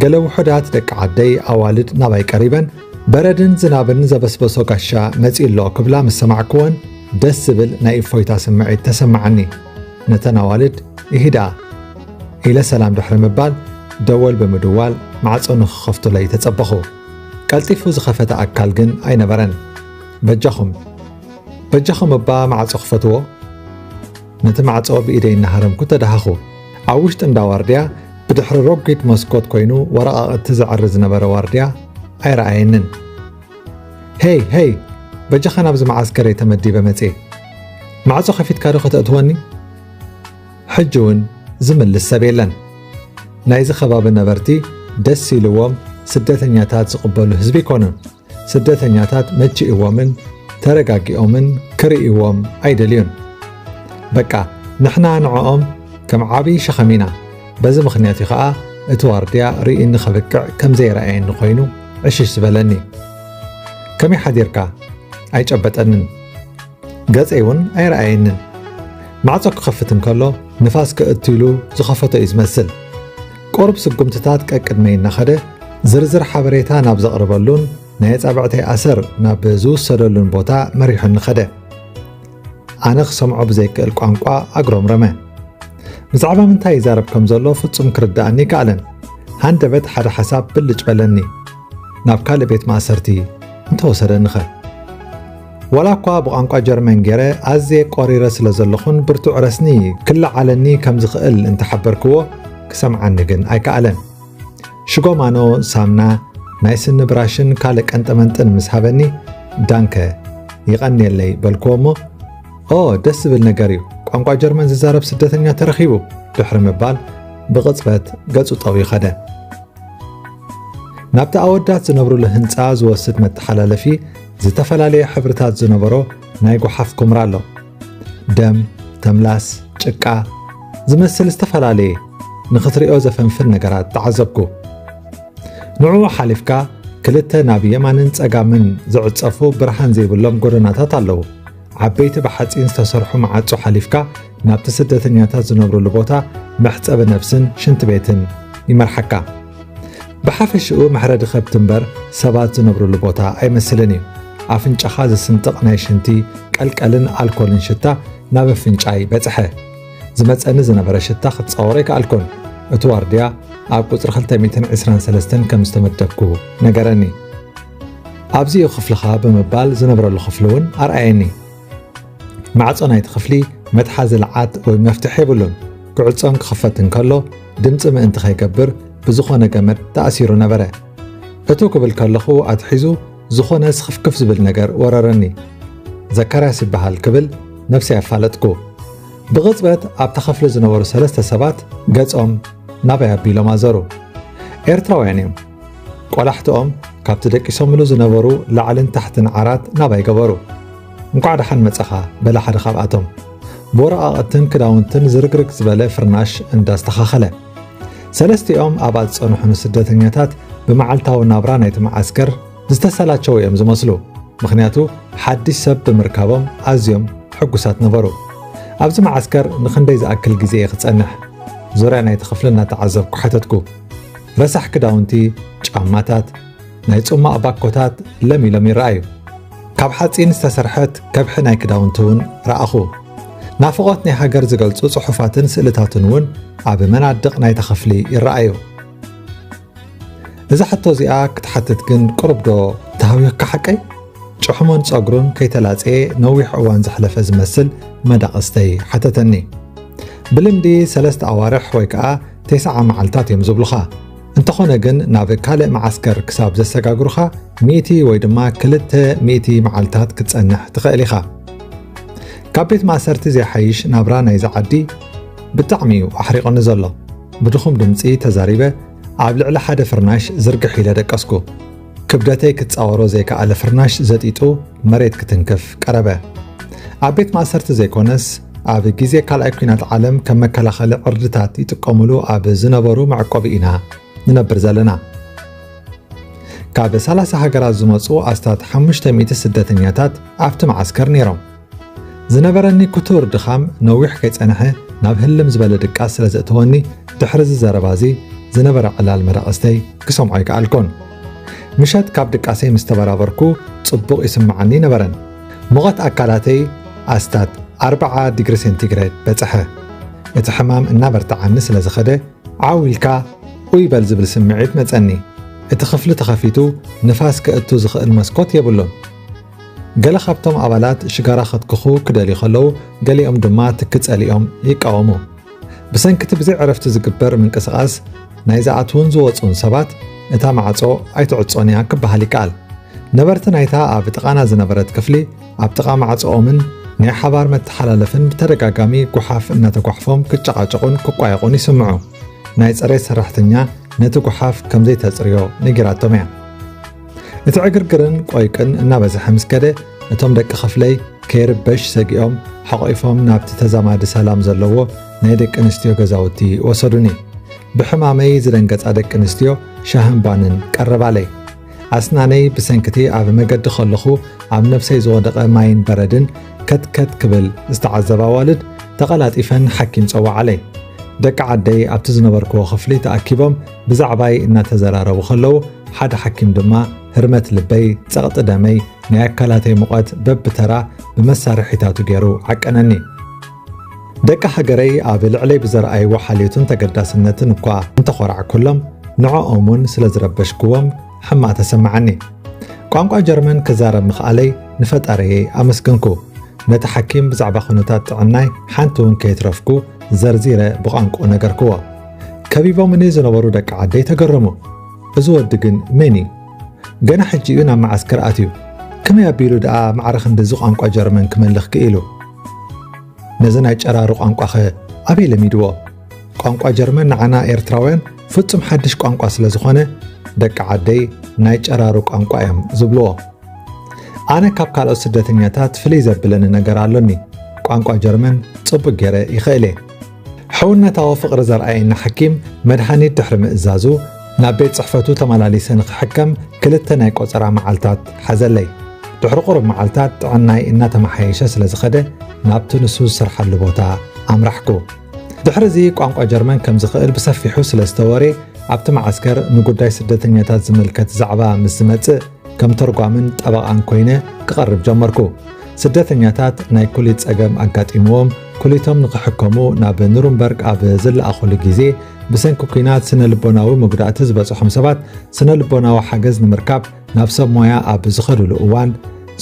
ገለ ውሑዳት ደቂ ዓደይ ኣዋልድ ናባይ ቀሪበን፣ በረድን ዝናብን ዘበስበሶ ጋሻ መጺኡ ኣሎ ክብላ ምስ ሰማዕክወን፣ ደስ ዝብል ናይ እፎይታ ስምዒት ተሰማዓኒ። ነተን ኣዋልድ፣ "ኢሂ ደኣ" ኢለ ሰላም ድሕሪ ምባል፣ ደወል ብምድዋል ማዕጾ ንኽኸፍቱለይ ተጸበኹ። ቀልጢፉ ዝኸፈተ ኣካል ግን ኣይነበረን። "በጃኹም፣ በጃኹም እባ ማዕጾ ክፈትዎ?" ነቲ ማዕጾ ብኢደይ እናሃረምኩ ተደሃኹ። ኣብ ውሽጢ እንዳ ዋርድያ፣ ብድሕሪ ረጒድ መስኮት ኮይኑ ወረቓቕቲ ዘዕሪ ዝነበረ ዋርድያ ኣይረኣየንን። "ሄይ፣ ሄይ፣ በጃኻ ናብዚ መዓስከረይ ተመዲበ መጽየ። ማዕጾ ከፊትካ ዶ ከተእትወኒ?" ሕጂ እውን ዝምልስ ሰብ የለን። ናይዚ ከባቢ ነበርቲ ደስ ኢልዎም ስደተኛታት ዝቕበሉ ህዝቢ ይኮኑን። ስደተኛታት መቺእዎምን ተረጋጊኦምን ክርእይዎም ኣይደልዩን። በቃ፣ ንሕና ንዕኦም ከም ዓቢ ሸኸም ኢና። በዚ ምኽንያት እዩ ኸኣ እቲ ዋርድያ ርእዩኒ ከብቅዕ ከም ዘይረኣየኒ ኮይኑ ዕሽሽ ዝበለኒ። "ከመይ ሓዲርካ?" ኣይጨበጠንን። ገጸይ እውን ኣይረኣየንን። ማዕጾ ክኸፍት እንከሎ ንፋስ ክእቱ ኢሉ ዝኸፈቶ እዩ ዝመስል። ቁሩብ ስጉምትታት ቀቅድመይ እናኸደ ዝርዝር ሓበሬታ ናብ ዘቕርበሉን ናይ ኣጻብዕተይ ኣሰር ናብ ዝውሰደሉን ቦታ መሪሑኒ ኸደ። ኣነ ክሰምዖ ብዘይክእል ቋንቋ ኣግሮምረመ። ብዛዕባ ምንታይ ይዛረብ ከም ዘሎ ፍጹም ክርድኣኒ ኣይከኣለን። ሃንደበት ሓደ ሓሳብ ብልጭ በለኒ። ናብ ካልእ ቤት ማእሰርቲ እንተወሰደኒኸ? ዋላ እኳ ብቋንቋ ጀርመን ገይረ ኣዝየ ቆሪረ ስለ ዘለኹን ብርቱዕ ረስኒ ክለዓለኒ ከም ዝኽእል እንተሓበርክዎ፣ ክሰምዓኒ ግን ኣይከኣለን። ሽጎማኖ፣ ሳምና፣ ናይ ስኒ ብራሽን ካልእ ቀንጠመንጥን ምስ ሃበኒ፣ "ዳንከ፣ ይቐንየለይ" በልክዎ እሞ፣ "ኦ፣ ደስ ዝብል ነገር እዩ፣ ቋንቋ ጀርመን ዝዛረብ ስደተኛ ተረኺቡ" ድሕሪ ምባል፣ ብቕጽበት ገጹ ጠውዩ ኸደ። ናብቲ ኣወዳት ዝነብሩሉ ህንጻ ዝወስድ መተሓላለፊ ዝተፈላለየ ሕብርታት ዝነበሮ ናይ ጓሓፍ ኩምራ ኣሎ። ደም፣ ተምላስ፣ ጭቃ ዝመስል ዝተፈላለየ ንኽትሪኦ ዘፈንፍን ነገራት ተዓዘብኩ። ንዕኡ ሓሊፍካ ክልተ ናብ የማንን ጸጋምን ዝዕጸፉ ብርሃን ዘይብሎም ጎደናታት ኣለዉ። ዓበይቲ ብሓጺን ዝተሰርሑ መዓጹ ሓሊፍካ ናብቲ ስደተኛታት ዝነብሩሉ ቦታ መሕጸቢ ነብስን ሽንቲ ቤትን ይመርሓካ። ብሓፈሽኡ መሕረዲ ከብቲ እምበር ሰባት ዝነብሩሉ ቦታ ኣይመስልን እዩ። ኣፍንጫኻ ዝስንጥቕ ናይ ሽንቲ ቀልቀልን ኣልኮልን ሽታ ናብ ኣፍንጫይ በጽሐ። ዝመጸኒ ዝነበረ ሽታ ክትጻወሮ ኣይከኣልኩን። እቲ ዋርድያ ኣብ ቁጽሪ ክልተ ሚእትን ዕስራን ሰለስተን ከም ዝተመደብኩ ነገረኒ። "ኣብዚ እዩ ክፍልኻ" ብምባል ዝነብረሉ ክፍሊ እውን ኣርኣየኒ። ማዕጾ ናይቲ ክፍሊ መትሓዚ ለዓት ወይ መፍትሕ የብሉን። ክዕጾን ክኽፈትን ከሎ ድምጺ ምእንቲ ከይገብር ብዝኾነ ገመድ ተኣሲሩ ነበረ። እቱ ክብል ከለኹ ኣትሒዙ ዝኾነ ስኽፍክፍ ዝብል ነገር ወረረኒ። "ዘካርያስ ይበሃል" ክብል ነብሰይ ኣፋለጥኩ። ብቕጽበት ኣብታ ክፍሊ ዝነበሩ ሰለስተ ሰባት ገጾም ናባይ ኣቢሎም ኣዘሩ። ኤርትራውያን እዮም። ቆላሕትኦም ካብቲ ደቂሶምሉ ዝነበሩ ላዕልን ታሕትን ዓራት ናባይ ገበሩ። "እንቋዕ ደሓን መጻኻ" በለ ሓደ ካብኣቶም፣ ብወረቓቕትን ክዳውንትን ዝርግርግ ዝበለ ፍርናሽ እንዳስተኻኸለ። ሰለስቲኦም ኣብኣ ዝጸንሑ ንስደተኛታት ብመዓልታዊ ናብራ ናይቲ መዓስከር ዝተሰላቸው እዮም ዝመስሉ፣ ምኽንያቱ ሓድሽ ሰብ ብምርካቦም ኣዝዮም ሕጉሳት ነበሩ። "ኣብዚ መዓስከር ንኽንደይ ዝኣክል ግዜ እየ ክጸንሕ?" ዙርያ ናይቲ ክፍሊ እናተዓዘብኩ ሓተትኩ። ረሳሕ ክዳውንቲ፣ ጫማታት፣ ናይ ጽማቕ ባኮታት ለም ኢሎም ይረኣዩ። ካብ ሓጺን ዝተሰርሐት ከብሒ ናይ ክዳውንቲ እውን ረኣኹ። ናፍቖት ናይ ሃገር ዝገልጹ ጽሑፋትን ስእልታትን እውን ኣብ መናድቕ ናይታ ክፍሊ ይረኣዩ። እዛ ሕቶ እዚኣ ክትሓትት ግን ቁሩብ ዶ ተሃውየካ ሓቀይ? ጭሕሙን ጸጉሩን ከይተላጽየ ነዊሕ እዋን ዘሕለፈ ዝመስል መዳቕስተይ ሓተተኒ። ብልምዲ ሰለስተ ኣዋርሕ ወይ ከኣ ተስዓ መዓልታት እዮም ዝብሉኻ። እንተኾነ ግን ናብ ካልእ መዓስከር ክሳብ ዘሰጋግሩኻ ሚእቲ ወይ ድማ ክልተ ሚእቲ መዓልታት ክትጸንሕ ትኽእል ኢኻ። ካብ ቤት ማእሰርቲ ዘይሓይሽ ናብራ ናይዚ ዓዲ ብጣዕሚ እዩ ኣሕሪቑኒ ዘሎ። ብድኹም ድምጺ ተዛሪበ፣ ኣብ ልዕሊ ሓደ ፍርናሽ ዝርግሕ ኢለ ደቀስኩ። ክብደተይ ክጻወሮ ዘይከኣለ ፍርናሽ ዘጢጡ መሬት ክትንክፍ ቀረበ። ኣብ ቤት ማእሰርቲ ዘይኮነስ፣ ኣብ ግዜ ካልኣይ ኲናት ዓለም ከም መከላኸሊ ዕርድታት ይጥቀሙሉ ኣብ ዝነበሩ መዕቆቢ ኢና ንነብር ዘለና። ካብ ሰላሳ ሃገራት ዝመጹ ኣስታት ሓሙሽተ ሚእቲ ስደተኛታት ኣብቲ መዓስከር ነይሮም። ዝነበረኒ ክቱር ድኻም ነዊሕ ከይጸንሐ ናብ ህልም ዝበለ ድቃስ ስለ ዘእተወኒ፣ ድሕሪ እዚ ዘረባ እዚ ዝነበረ ዕላል መዳቕስተይ ክሰምዖ ኣይከኣልኩን። ምሸት ካብ ድቃሰይ ምስ ተበራበርኩ ጽቡቕ ይስምዓኒ ነበረን። ሙቐት ኣካላተይ ኣስታት ኣርብዓ ዲግሪ ሴንቲግሬድ በጽሐ። እቲ ሕማም እናበርትዓኒ ስለ ዝኸደ፣ ዓው ኢልካ ኡይ በል ዝብል ስምዒት መጸኒ። እቲ ክፍሊ ተኸፊቱ ንፋስ ከእቱ ዝኽእል መስኮት የብሉን። ገለ ካብቶም ኣባላት ሽጋራ ከትክኹ ክደልዩ ከለዉ፣ ገሊኦም ድማ ትኪ ጸሊኦም ይቃወሙ። ብሰንኪ እቲ ብዘይ ዕረፍቲ ዝግበር ምንቅስቓስ ናይ ዝኣትዉን ዝወጹን ሰባት፣ እታ ማዕጾ ኣይትዕጾን እያ ክበሃል ይከኣል። ነበርቲ ናይታ ኣብ ጥቓና ዝነበረት ክፍሊ ኣብ ጥቓ ማዕጾኦምን ናይ ሓባር መተሓላለፍን ብተደጋጋሚ ጓሓፍ እናተጓሕፎም ክጨቓጨቑን ክቋየቑን ይስምዑ። ናይ ጽሬት ሰራሕተኛ ነቲ ጓሓፍ ከም ዘይተጽርዮ ነጊራቶም እያ። እቲ ዕግርግርን ቆይቅን እናበዝሐ ምስ ከደ፣ እቶም ደቂ ክፍለይ ከይርበሽ ሰጊኦም ሓቑፎም ናብቲ ተዛማዲ ሰላም ዘለዎ ናይ ደቂ ኣንስትዮ ገዛውቲ ወሰዱኒ። ብሕማመይ ዝደንገጻ ደቂ ኣንስትዮ ሻህን ባንን ቀረባለይ። ኣስናነይ ብሰንክቲ ኣብ መገዲ ከለኹ ኣብ ነብሰይ ዝወደቐ ማይን በረድን ከትከት ክብል ዝተዓዘባ ኣዋልድ ተቐላጢፈን ሓኪም ጸዋዓለይ። ደቂ ዓደይ ኣብቲ ዝነበርክዎ ክፍሊ ተኣኪቦም ብዛዕባይ እናተዘራረቡ ከለዉ፣ ሓደ ሓኪም ድማ ህርመት ልበይ፣ ጸቕጢ ደመይ፣ ናይ ኣካላተይ ሙቐት በብተራ ብመሳርሒታቱ ገይሩ ዓቀነኒ። ደቂ ሃገረይ ኣብ ልዕለይ ብዘርኣይዎ ሓልዮትን ተገዳስነትን እኳ እንተኾራዕኩሎም፣ ንዕኦም እውን ስለ ዝረበሽክዎም ሕማቕ ተሰማዓኒ። ቋንቋ ጀርመን ክዛረብ ምኽኣለይ ንፈጣሪየይ ኣመስገንኩ። ነቲ ሓኪም ብዛዕባ ኩነታት ጥዕናይ ሓንቲ እውን ከየትረፍኩ ዘርዚረ ብቋንቋኡ ነገርክዎ። ከቢቦምኒ ዝነበሩ ደቂ ዓደይ ተገረሙ። "እዚ ወዲ ግን መን እዩ? ገና ሕጂ እዩ ናብ መዓስከር ኣትዩ። ከመይ ኣቢሉ ደኣ ማዕረ ክንድዚ ቋንቋ ጀርመን ክመልኽ ክኢሉ? ነዚ ናይ ጨራሩ ቋንቋኸ ኣበይ ለሚድዎ? ቋንቋ ጀርመን ንዓና ኤርትራውያን ፍጹም ሓድሽ ቋንቋ ስለ ዝኾነ፣ ደቂ ዓደይ ናይ ጨራሩ ቋንቋ እዮም ዝብልዎ። ኣነ ካብ ካልኦት ስደተኛታት ፍልይ ዘብለኒ ነገር ኣሎኒ። ቋንቋ ጀርመን ጽቡቕ ገይረ ይኽእል እየ።" ሕውነታዊ ፍቕሪ ዘርኣየኒ ሓኪም መድሃኒት ድሕሪ ምእዛዙ፣ ናብ ቤት ጽሕፈቱ ተመላሊሰ ንኽሕከም ክልተ ናይ ቆጸራ መዓልታት ሓዘለይ። ድሕሪ ቁሩብ መዓልታት ጥዕናይ እናተመሓየሸ ስለ ዝኸደ፣ ናብቲ ንሱ ዝሰርሓሉ ቦታ ኣምራሕኩ። ድሕሪ እዚ ቋንቋ ጀርመን ከም ዝኽእል ብሰፊሑ ስለ ዝተወርየ፣ ኣብቲ መዓስከር ንጉዳይ ስደተኛታት ዝምልከት ዛዕባ ምስ ዝመጽእ፣ ከም ተርጓምን ጠበቓን ኮይነ ክቐርብ ጀመርኩ። ስደተኛታት ናይ ኩሊት ጸገም ኣጋጢምዎም፣ ኩሊቶም ንኽሕከሙ ናብ ኑርንበርግ ኣብ ዝለኣኹሉ ግዜ፣ ብሰንኪ ኲናት ስነ ልቦናዊ መጉዳእቲ ዝበጽሖም ሰባት ስነ ልቦናዊ ሓገዝ ንምርካብ ናብ ሰብ ሞያ ኣብ ዝኸድሉ እዋን፣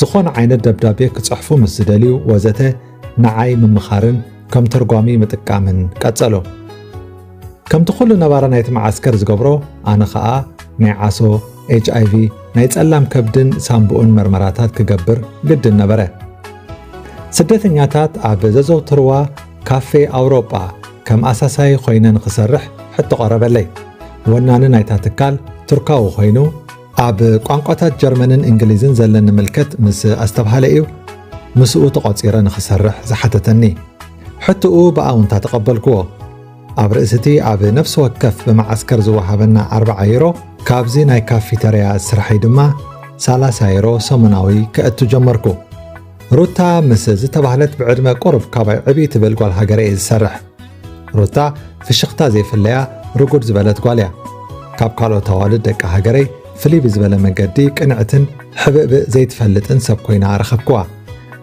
ዝኾነ ዓይነት ደብዳቤ ክጽሕፉ ምስ ዝደልዩ ወዘተ፣ ንዓይ ምምኻርን ከም ተርጓሚ ምጥቃምን ቀጸሉ። ከምቲ ኩሉ ነባሪ ናይቲ መዓስከር ዝገብሮ፣ ኣነ ኸኣ ናይ ዓሶ፣ ኤች ኣይ ቪ፣ ናይ ጸላም ከብድን ሳምቡእን መርመራታት ክገብር ግድን ነበረ። ስደተኛታት ኣብ ዘዘውትርዋ ካፌ ኣውሮጳ ከም ኣሳሳዪ ኮይነ ንኽሰርሕ ሕቶ ቀረበለይ። ወናኒ ናይታ ትካል ቱርካዊ ኮይኑ፣ ኣብ ቋንቋታት ጀርመንን እንግሊዝን ዘለኒ ምልከት ምስ ኣስተብሃለ እዩ ምስኡ ተቖጺረ ንኽሰርሕ ዝሓተተኒ። ሕቶኡ ብኣውንታ ተቐበልክዎ። ኣብ ርእሲ እቲ ኣብ ነፍሲ ወከፍ ብመዓስከር ዝወሃበና ኣርብዓ ዩሮ፣ ካብዚ ናይ ካፊተርያ ስራሐይ ድማ ሰላሳ ዩሮ ሰሙናዊ ከእቱ ጀመርኩ። ሩታ ምስ ዝተባህለት ብዕድመ ቁሩብ ካባይ ዕብይ ትብል ጓል ሃገረ እየ ዝሰርሕ። ሩታ ፍሽኽታ ዘይፍለያ ርጉድ ዝበለት ጓል እያ። ካብ ካልኦት ኣዋልድ ደቂ ሃገረይ ፍልይ ብዝበለ መገዲ ቅንዕትን ሕብእብእ ዘይትፈልጥን ሰብ ኮይና ረኸብክዋ።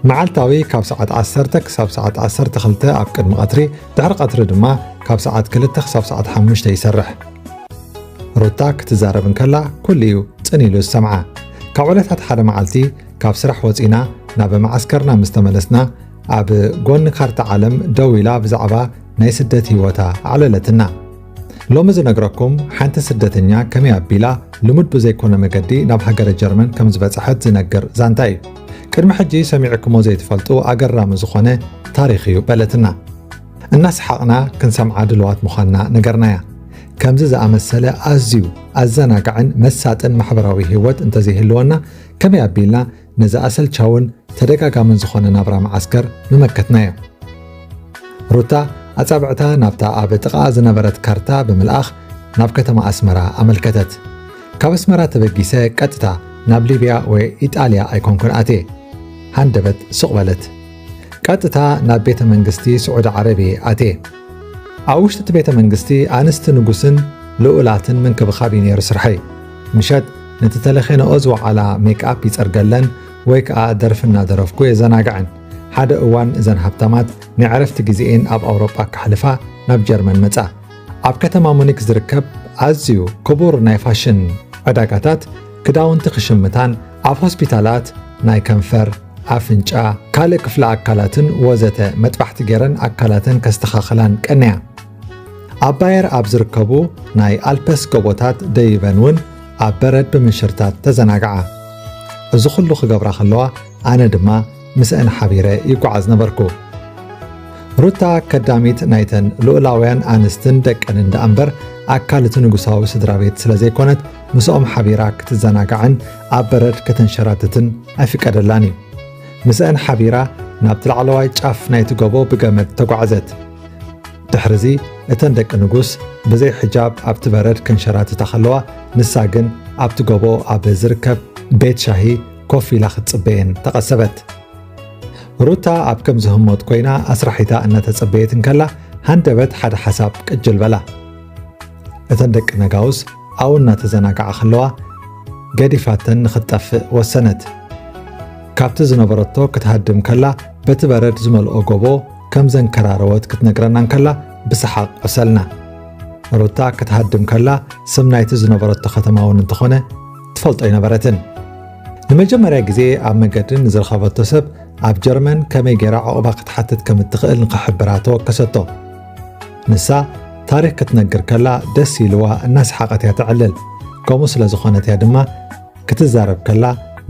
መዓልታዊ ካብ ሰዓት ዓሰርተ ክሳብ ሰዓት ዓሰርተ ክልተ ኣብ ቅድሚ ቀትሪ፣ ድሕሪ ቀትሪ ድማ ካብ ሰዓት ክልተ ክሳብ ሰዓት ሓሙሽተ ይሰርሕ። ሩታ ክትዛረብ እንከላ ኩሉ እዩ ጽን ኢሉ ዝሰምዓ። ካብ ዕለታት ሓደ መዓልቲ ካብ ስራሕ ወጺና ናብ መዓስከርና ምስ ተመለስና፣ ኣብ ጎኒ ካርታ ዓለም ደው ኢላ ብዛዕባ ናይ ስደት ህይወታ ኣዕለለትና። ሎሚ ዝነግረኩም ሓንቲ ስደተኛ ከመይ ኣቢላ ልሙድ ብዘይኮነ መገዲ ናብ ሃገረ ጀርመን ከም ዝበጽሐት ዝነግር ዛንታ እዩ። ቅድሚ ሕጂ ሰሚዕኩሞ ዘይትፈልጡ ኣገራሚ ዝኾነ ታሪኽ እዩ በለትና። እናሰሓቕና ክንሰምዓ ድልዋት ምዃንና ነገርናያ። ከምዚ ዝኣመሰለ ኣዝዩ ኣዘናጋዕን መሳጥን ማሕበራዊ ህይወት እንተዘይህልወና፣ ከመይ ኣቢልና ነዚ ኣሰልቻውን ተደጋጋምን ዝኾነ ናብራ መዓስከር ምመከትናዮ? ሩታ ኣጻብዕታ ናብታ ኣብ ጥቓኣ ዝነበረት ካርታ ብምልኣኽ ናብ ከተማ ኣስመራ ኣመልከተት። ካብ ኣስመራ ተበጊሰ ቀጥታ ናብ ሊብያ ወይ ኢጣልያ ኣይኮንኩን ኣትየ። ሃንደበት ሱቕ በለት። ቀጥታ ናብ ቤተ መንግስቲ ስዑዲ ዓረብ እየ ኣትየ። ኣብ ውሽጢ እቲ ቤተ መንግስቲ ኣንስቲ ንጉስን ልኡላትን ምንክብኻብ እዩ ነይሩ ስርሐይ። ምሸት ነቲ ተለኼነኦ ዝወዓላ ሜክኣፕ ይጸርገለን ወይ ከኣ ደርፊ እናደረፍኩ የዘናግዐን። ሓደ እዋን እዘን ሃብታማት ናይ ዕረፍቲ ግዜኤን ኣብ ኣውሮጳ ከሕልፋ ናብ ጀርመን መጻ። ኣብ ከተማ ሙኒክ ዝርከብ ኣዝዩ ክቡር ናይ ፋሽን ዕዳጋታት ክዳውንቲ ክሽምታን ኣብ ሆስፒታላት ናይ ከንፈር፣ ኣፍንጫ፣ ካልእ ክፍለ ኣካላትን ወዘተ መጥባሕቲ ገይረን ኣካላተን ከስተኻኽላን ቀንያ። ኣብ ባየር ኣብ ዝርከቡ ናይ ኣልፐስ ጎቦታት ደይበን እውን ኣብ በረድ ብምንሽርታት ተዘናግዓ። እዚ ኩሉ ክገብራ ከለዋ ኣነ ድማ ምስአን ሓቢረ ይጓዓዝ ነበርኩ። ሩታ ከዳሚት ናይተን ልኡላውያን ኣንስትን ደቀንን ደኣ እምበር ኣካል እቲ ንጉሳዊ ስድራ ቤት ስለ ዘይኮነት ምስኦም ሓቢራ ክትዘናጋዕን ኣብ በረድ ከተንሸራትትን ኣይፍቀደላን እዩ። ምስአን ሓቢራ ናብቲ ላዕለዋይ ጫፍ ናይቲ ጎቦ ብገመድ ተጓዕዘት። ድሕርዚ እተን ደቂ ንጉስ ብዘይ ሕጃብ ኣብቲ በረድ ከንሸራትታ ከለዋ፣ ንሳ ግን ኣብቲ ጎቦ ኣብ ዝርከብ ቤት ሻሂ ኮፍ ኢላ ክትጽበየን ተቐሰበት። ሩታ ኣብ ከምዚ ህሞት ኮይና ኣስራሒታ እናተጸበየት እንከላ፣ ሃንደበት ሓደ ሓሳብ ቅጅል በላ። እተን ደቂ ነጋውስ ኣብኡ እናተዘናግዓ ከለዋ፣ ገዲፋተን ንኽትጠፍእ ወሰነት። ካብቲ ዝነበረቶ ክትሃድም ከላ፣ በቲ በረድ ዝመልኦ ጎቦ ከም ዘንከራረወት ክትነግረና እንከላ፣ ብሰሓቕ ቆሰልና። ሩታ ክትሃድም ከላ፣ ስም ናይቲ ዝነበረቶ ከተማ እውን እንተኾነ ትፈልጦ ኣይነበረትን። ንመጀመርያ ግዜ ኣብ መገዲ ንዝረኸበቶ ሰብ ኣብ ጀርመን ከመይ ገይራ ዕቑባ ክትሓትት ከም እትኽእል ንኽሕብራ ተወከሰቶ። ንሳ ታሪኽ ክትነግር ከላ ደስ ኢልዋ እናሰሓቐት እያ ተዕልል። ከምኡ ስለ ዝኾነት እያ ድማ ክትዛረብ ከላ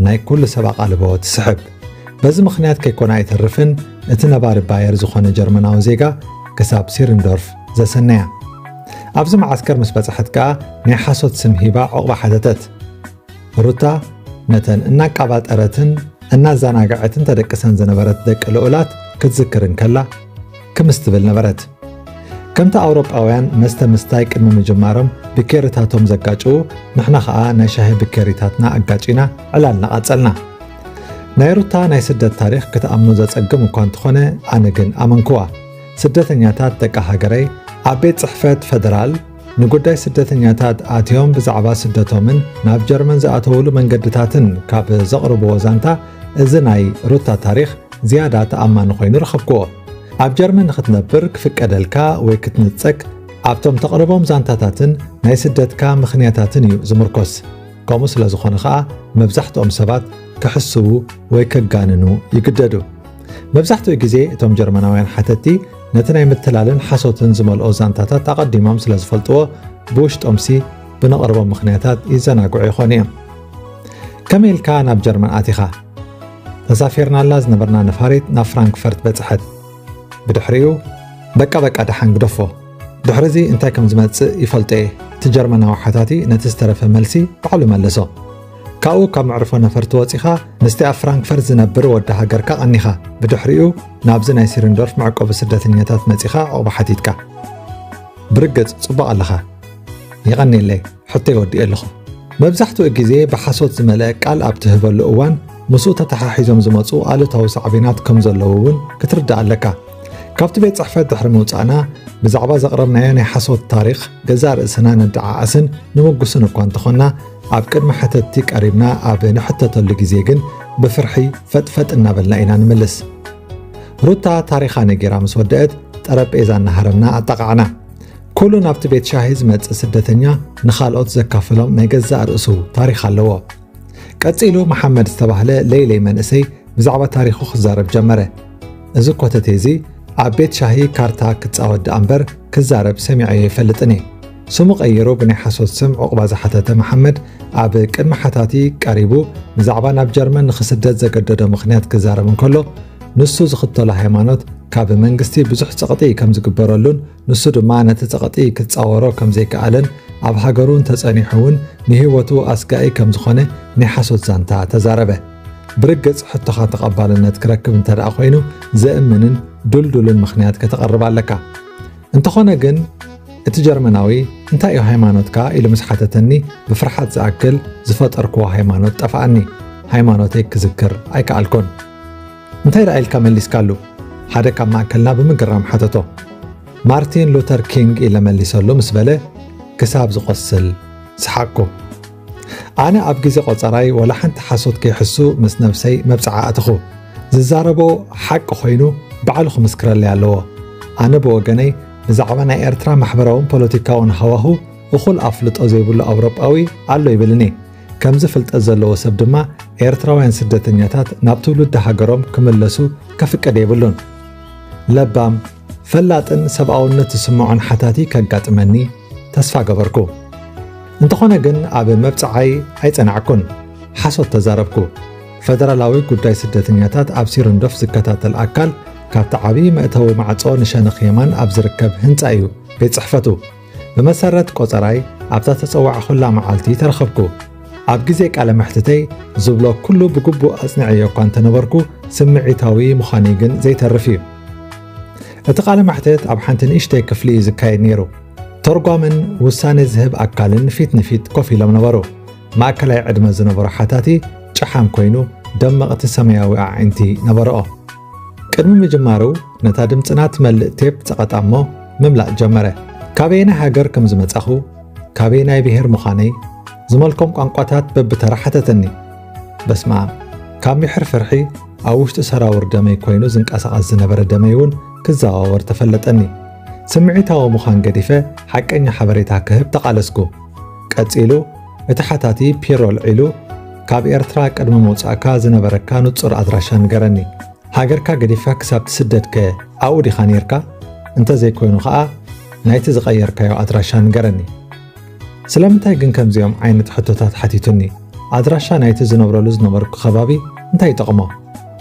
ናይ ኩሉ ሰብ ኣቓልቦ ትስሕብ። በዚ ምኽንያት ከይኮነ ኣይተርፍን፣ እቲ ነባሪ ባየር ዝኾነ ጀርመናዊ ዜጋ ክሳብ ሲርንዶርፍ ዘሰነያ። ኣብዚ መዓስከር ምስ በጽሐት ከኣ ናይ ሓሶት ስም ሂባ ዕቑባ ሓተተት። ሩታ ነተን እናቃባጠረትን እናዘናግዐትን ተደቅሰን ዝነበረት ደቂ ልኡላት ክትዝክር እንከላ ክምስ ትብል ነበረት። ከምቲ ኣውሮጳውያን መስተ ምስታይ ቅድሚ ምጅማሮም ብኬሪታቶም ዘጋጭዉ፣ ንሕና ኸኣ ናይ ሻሂ ብኬሪታትና ኣጋጪና ዕላልና ቀጸልና። ናይ ሩታ ናይ ስደት ታሪኽ ክትኣምኖ ዘጸግም እኳ እንተኾነ፣ ኣነ ግን ኣመንክዋ። ስደተኛታት ደቂ ሃገረይ ኣብ ቤት ጽሕፈት ፈደራል ንጉዳይ ስደተኛታት ኣትዮም ብዛዕባ ስደቶምን ናብ ጀርመን ዝኣተውሉ መንገድታትን ካብ ዘቕርብዎ ዛንታ፣ እዚ ናይ ሩታ ታሪኽ ዝያዳ ተኣማኒ ኮይኑ ረኸብክዎ። ኣብ ጀርመን ንኽትነብር ክፍቀደልካ ወይ ክትንጸግ ኣብቶም ተቕርቦም ዛንታታትን ናይ ስደትካ ምኽንያታትን እዩ ዝምርኮስ። ከምኡ ስለ ዝኾነ ኸኣ መብዛሕትኦም ሰባት ክሕስዉ ወይ ከጋንኑ ይግደዱ። መብዛሕትኡ ግዜ እቶም ጀርመናውያን ሓተትቲ ነቲ ናይ ምትላልን ሓሶትን ዝመልኦ ዛንታታት ኣቐዲሞም ስለ ዝፈልጥዎ፣ ብውሽጦምሲ ብነቕርቦም ምኽንያታት ይዘናግዑ ይኾኑ እዮም። ከመይ ኢልካ ናብ ጀርመን ኣቲኻ? ተሳፊርናላ ዝነበርና ነፋሪት ናብ ፍራንክፈርት በጽሐት። ብድሕሪኡ፣ በቃ በቃ ደሓን ግደፎ። ድሕሪ እዚ እንታይ ከም ዝመጽእ ይፈልጦ እየ። እቲ ጀርመናዊ ሓታቲ ነቲ ዝተረፈ መልሲ ባዕሉ መለሶ። ካብኡ ካብ መዕርፎ ነፈርቲ ወጺኻ ምስቲ ኣብ ፍራንክፈርት ዝነብር ወዲ ሃገርካ ቀኒኻ። ብድሕሪኡ ናብዚ ናይ ሲሪንዶርፍ መዕቆቢ ስደተኛታት መጺኻ ዕቑባ ሓቲትካ። ብርግጽ ጽቡቕ ኣለኻ። የቐንየለይ፣ ሕቶይ ወዲኤ ኣለኹ። መብዛሕትኡ ግዜ ብሓሶት ዝመልአ ቃል ኣብ ትህበሉ እዋን፣ ምስኡ ተተሓሒዞም ዝመጹ ኣሉታዊ ሳዕቤናት ከም ዘለዉ እውን ክትርዳእ ኣለካ። ካብቲ ቤት ጽሕፈት ድሕሪ ምውጻእና፣ ብዛዕባ ዘቕረብናዮ ናይ ሓሶት ታሪኽ ገዛእ ርእስና ነደዓዓስን ንምጉስን እኳ እንተኾንና፣ ኣብ ቅድሚ ሓተትቲ ቀሪብና ኣብ ንሕተተሉ ግዜ ግን ብፍርሒ ፈጥፈጥ እናበልና ኢና ንምልስ። ሩታ ታሪኻ ነጊራ ምስ ወደአት፣ ጠረጴዛ እናሃረምና ኣጣቓዕና። ኩሉ ናብቲ ቤት ሻሂ ዝመጽእ ስደተኛ ንኻልኦት ዘካፍሎም ናይ ገዛእ ርእሱ ታሪኽ ኣለዎ። ቀጺሉ መሓመድ ዝተባህለ ለይለይ መንእሰይ ብዛዕባ ታሪኹ ክዛረብ ጀመረ። እዚ ኮተቴ እዚ ኣብ ቤት ሻሂ ካርታ ክጻወት ደኣ እምበር ክዛረብ ሰሚዐዮ ኣይፈልጥን እየ። ስሙ ቀይሩ ብናይ ሓሶት ስም ዕቑባ ዝሓተተ መሓመድ ኣብ ቅድሚ ሓታቲ ቀሪቡ ብዛዕባ ናብ ጀርመን ንኽስደድ ዘገደዶ ምኽንያት ክዛረብ እንከሎ፣ ንሱ ዝኽተሎ ሃይማኖት ካብ መንግስቲ ብዙሕ ጸቕጢ ከም ዝግበረሉን ንሱ ድማ ነቲ ጸቕጢ ክጻወሮ ከም ዘይከኣለን ኣብ ሃገሩ እንተጸኒሑ እውን ንህይወቱ ኣስጋኢ ከም ዝኾነ ናይ ሓሶት ዛንታ ተዛረበ። ብርግጽ ሕቶኻ ተቐባልነት ክረክብ እንተ ደኣ ኮይኑ ዘእምንን ድልዱልን ምኽንያት ከተቕርብ ኣለካ። እንተኾነ ግን እቲ ጀርመናዊ እንታይ እዩ ሃይማኖትካ ኢሉ ምስ ሓተተኒ ብፍርሓት ዝኣክል ዝፈጠርክዎ ሃይማኖት ጠፍኣኒ። ሃይማኖተይ ክዝክር ኣይከኣልኩን። እንታይ ደኣ ኢልካ መሊስካሉ? ሓደ ካብ ማእከልና ብምግራም ሓተቶ። ማርቲን ሉተር ኪንግ ኢለ መሊሰሉ ምስ በለ ክሳብ ዝቖስል ሰሓቕኩ። ኣነ ኣብ ግዜ ቆጸራይ ዋላ ሓንቲ ሓሶት ከይሕሱ ምስ ነብሰይ መብጽዓ ኣተኹ። ዝዛረቦ ሓቂ ኮይኑ ባዕሉ ክምስክረለይ ኣለዎ። ኣነ ብወገነይ ብዛዕባ ናይ ኤርትራ ማሕበራውን ፖለቲካውን ሃዋሁ እኹል ኣፍልጦ ዘይብሉ ኣውሮጳዊ ኣሎ ይብልኒ። ከምዚ ፍልጠት ዘለዎ ሰብ ድማ ኤርትራውያን ስደተኛታት ናብ ትውልዲ ሃገሮም ክምለሱ ከፍቅድ የብሉን። ለባም፣ ፈላጥን ሰብኣውነት ዝስምዖን ሓታቲ ከጋጥመኒ ተስፋ ገበርኩ። እንተኾነ ግን ኣብ መብጽዓይ ኣይጸናዕኩን። ሓሶት ተዛረብኩ። ፈደራላዊ ጉዳይ ስደተኛታት ኣብ ሲርንዶፍ ዝከታተል ኣካል ካብቲ ዓብዪ መእተዊ ማዕጾ ንሸነኽ የማን ኣብ ዝርከብ ህንጻ እዩ ቤት ጽሕፈቱ። ብመሰረት ቆጸራይ ኣብታ ተጸዋዕኹላ መዓልቲ ተረኸብኩ። ኣብ ግዜ ቃለ መሕትተይ ዝብሎ ኩሉ ብግቡእ ኣጽኒዐዮ እኳ እንተነበርኩ ስምዒታዊ ምዃነይ ግን ዘይተርፍ እዩ። እቲ ቃለ መሕትት ኣብ ሓንቲ ንእሽተይ ክፍሊ እዩ ዝካየድ ነይሩ። ተርጓምን ውሳነ ዝህብ ኣካልን ፊት ንፊት ኮፍ ኢሎም ነበሩ። ማእከላይ ዕድመ ዝነበሮ ሓታቲ ጨሓም ኮይኑ ደመቕቲ ሰማያዊ ኣዒንቲ ነበርኦ። ቅድሚ ምጅማሩ ነታ ድምጽና ትመልእ ቴፕ ጸቐጣ እሞ ምምላእ ጀመረ። ካበየናይ ሃገር ከም ዝመጻኹ፣ ካበየናይ ብሄር ምዃነይ፣ ዝመልኮም ቋንቋታት በብተራ ሓተተኒ። በስመ ኣብ፣ ካብ ሚሕር ፍርሒ ኣብ ውሽጢ ሰራውር ደመይ ኮይኑ ዝንቀሳቐስ ዝነበረ ደመይ እውን ክዘዋወር ተፈለጠኒ። ስምዒታዊ ምዃን ገዲፈ ሓቀኛ ሓበሬታ ክህብ ተቓለስኩ። ቀጺሉ እቲ ሓታቲ ፒሮ ኣልዒሉ፣ ካብ ኤርትራ ቅድሚ ምውጻእካ ዝነበረካ ንጹር ኣድራሻ ንገረኒ። ሃገርካ ገዲፍካ ክሳብ ትስደድከ ኣብኡ ዲኻ ኔርካ? እንተ ዘይኮይኑ ኸኣ ናይቲ ዝቐየርካዮ ኣድራሻ ንገረኒ። ስለምንታይ ግን ከምዚኦም ዓይነት ሕቶታት ሓቲቱኒ? ኣድራሻ ናይቲ ዝነብረሉ ዝነበርኩ ከባቢ እንታይ ይጠቕሞ?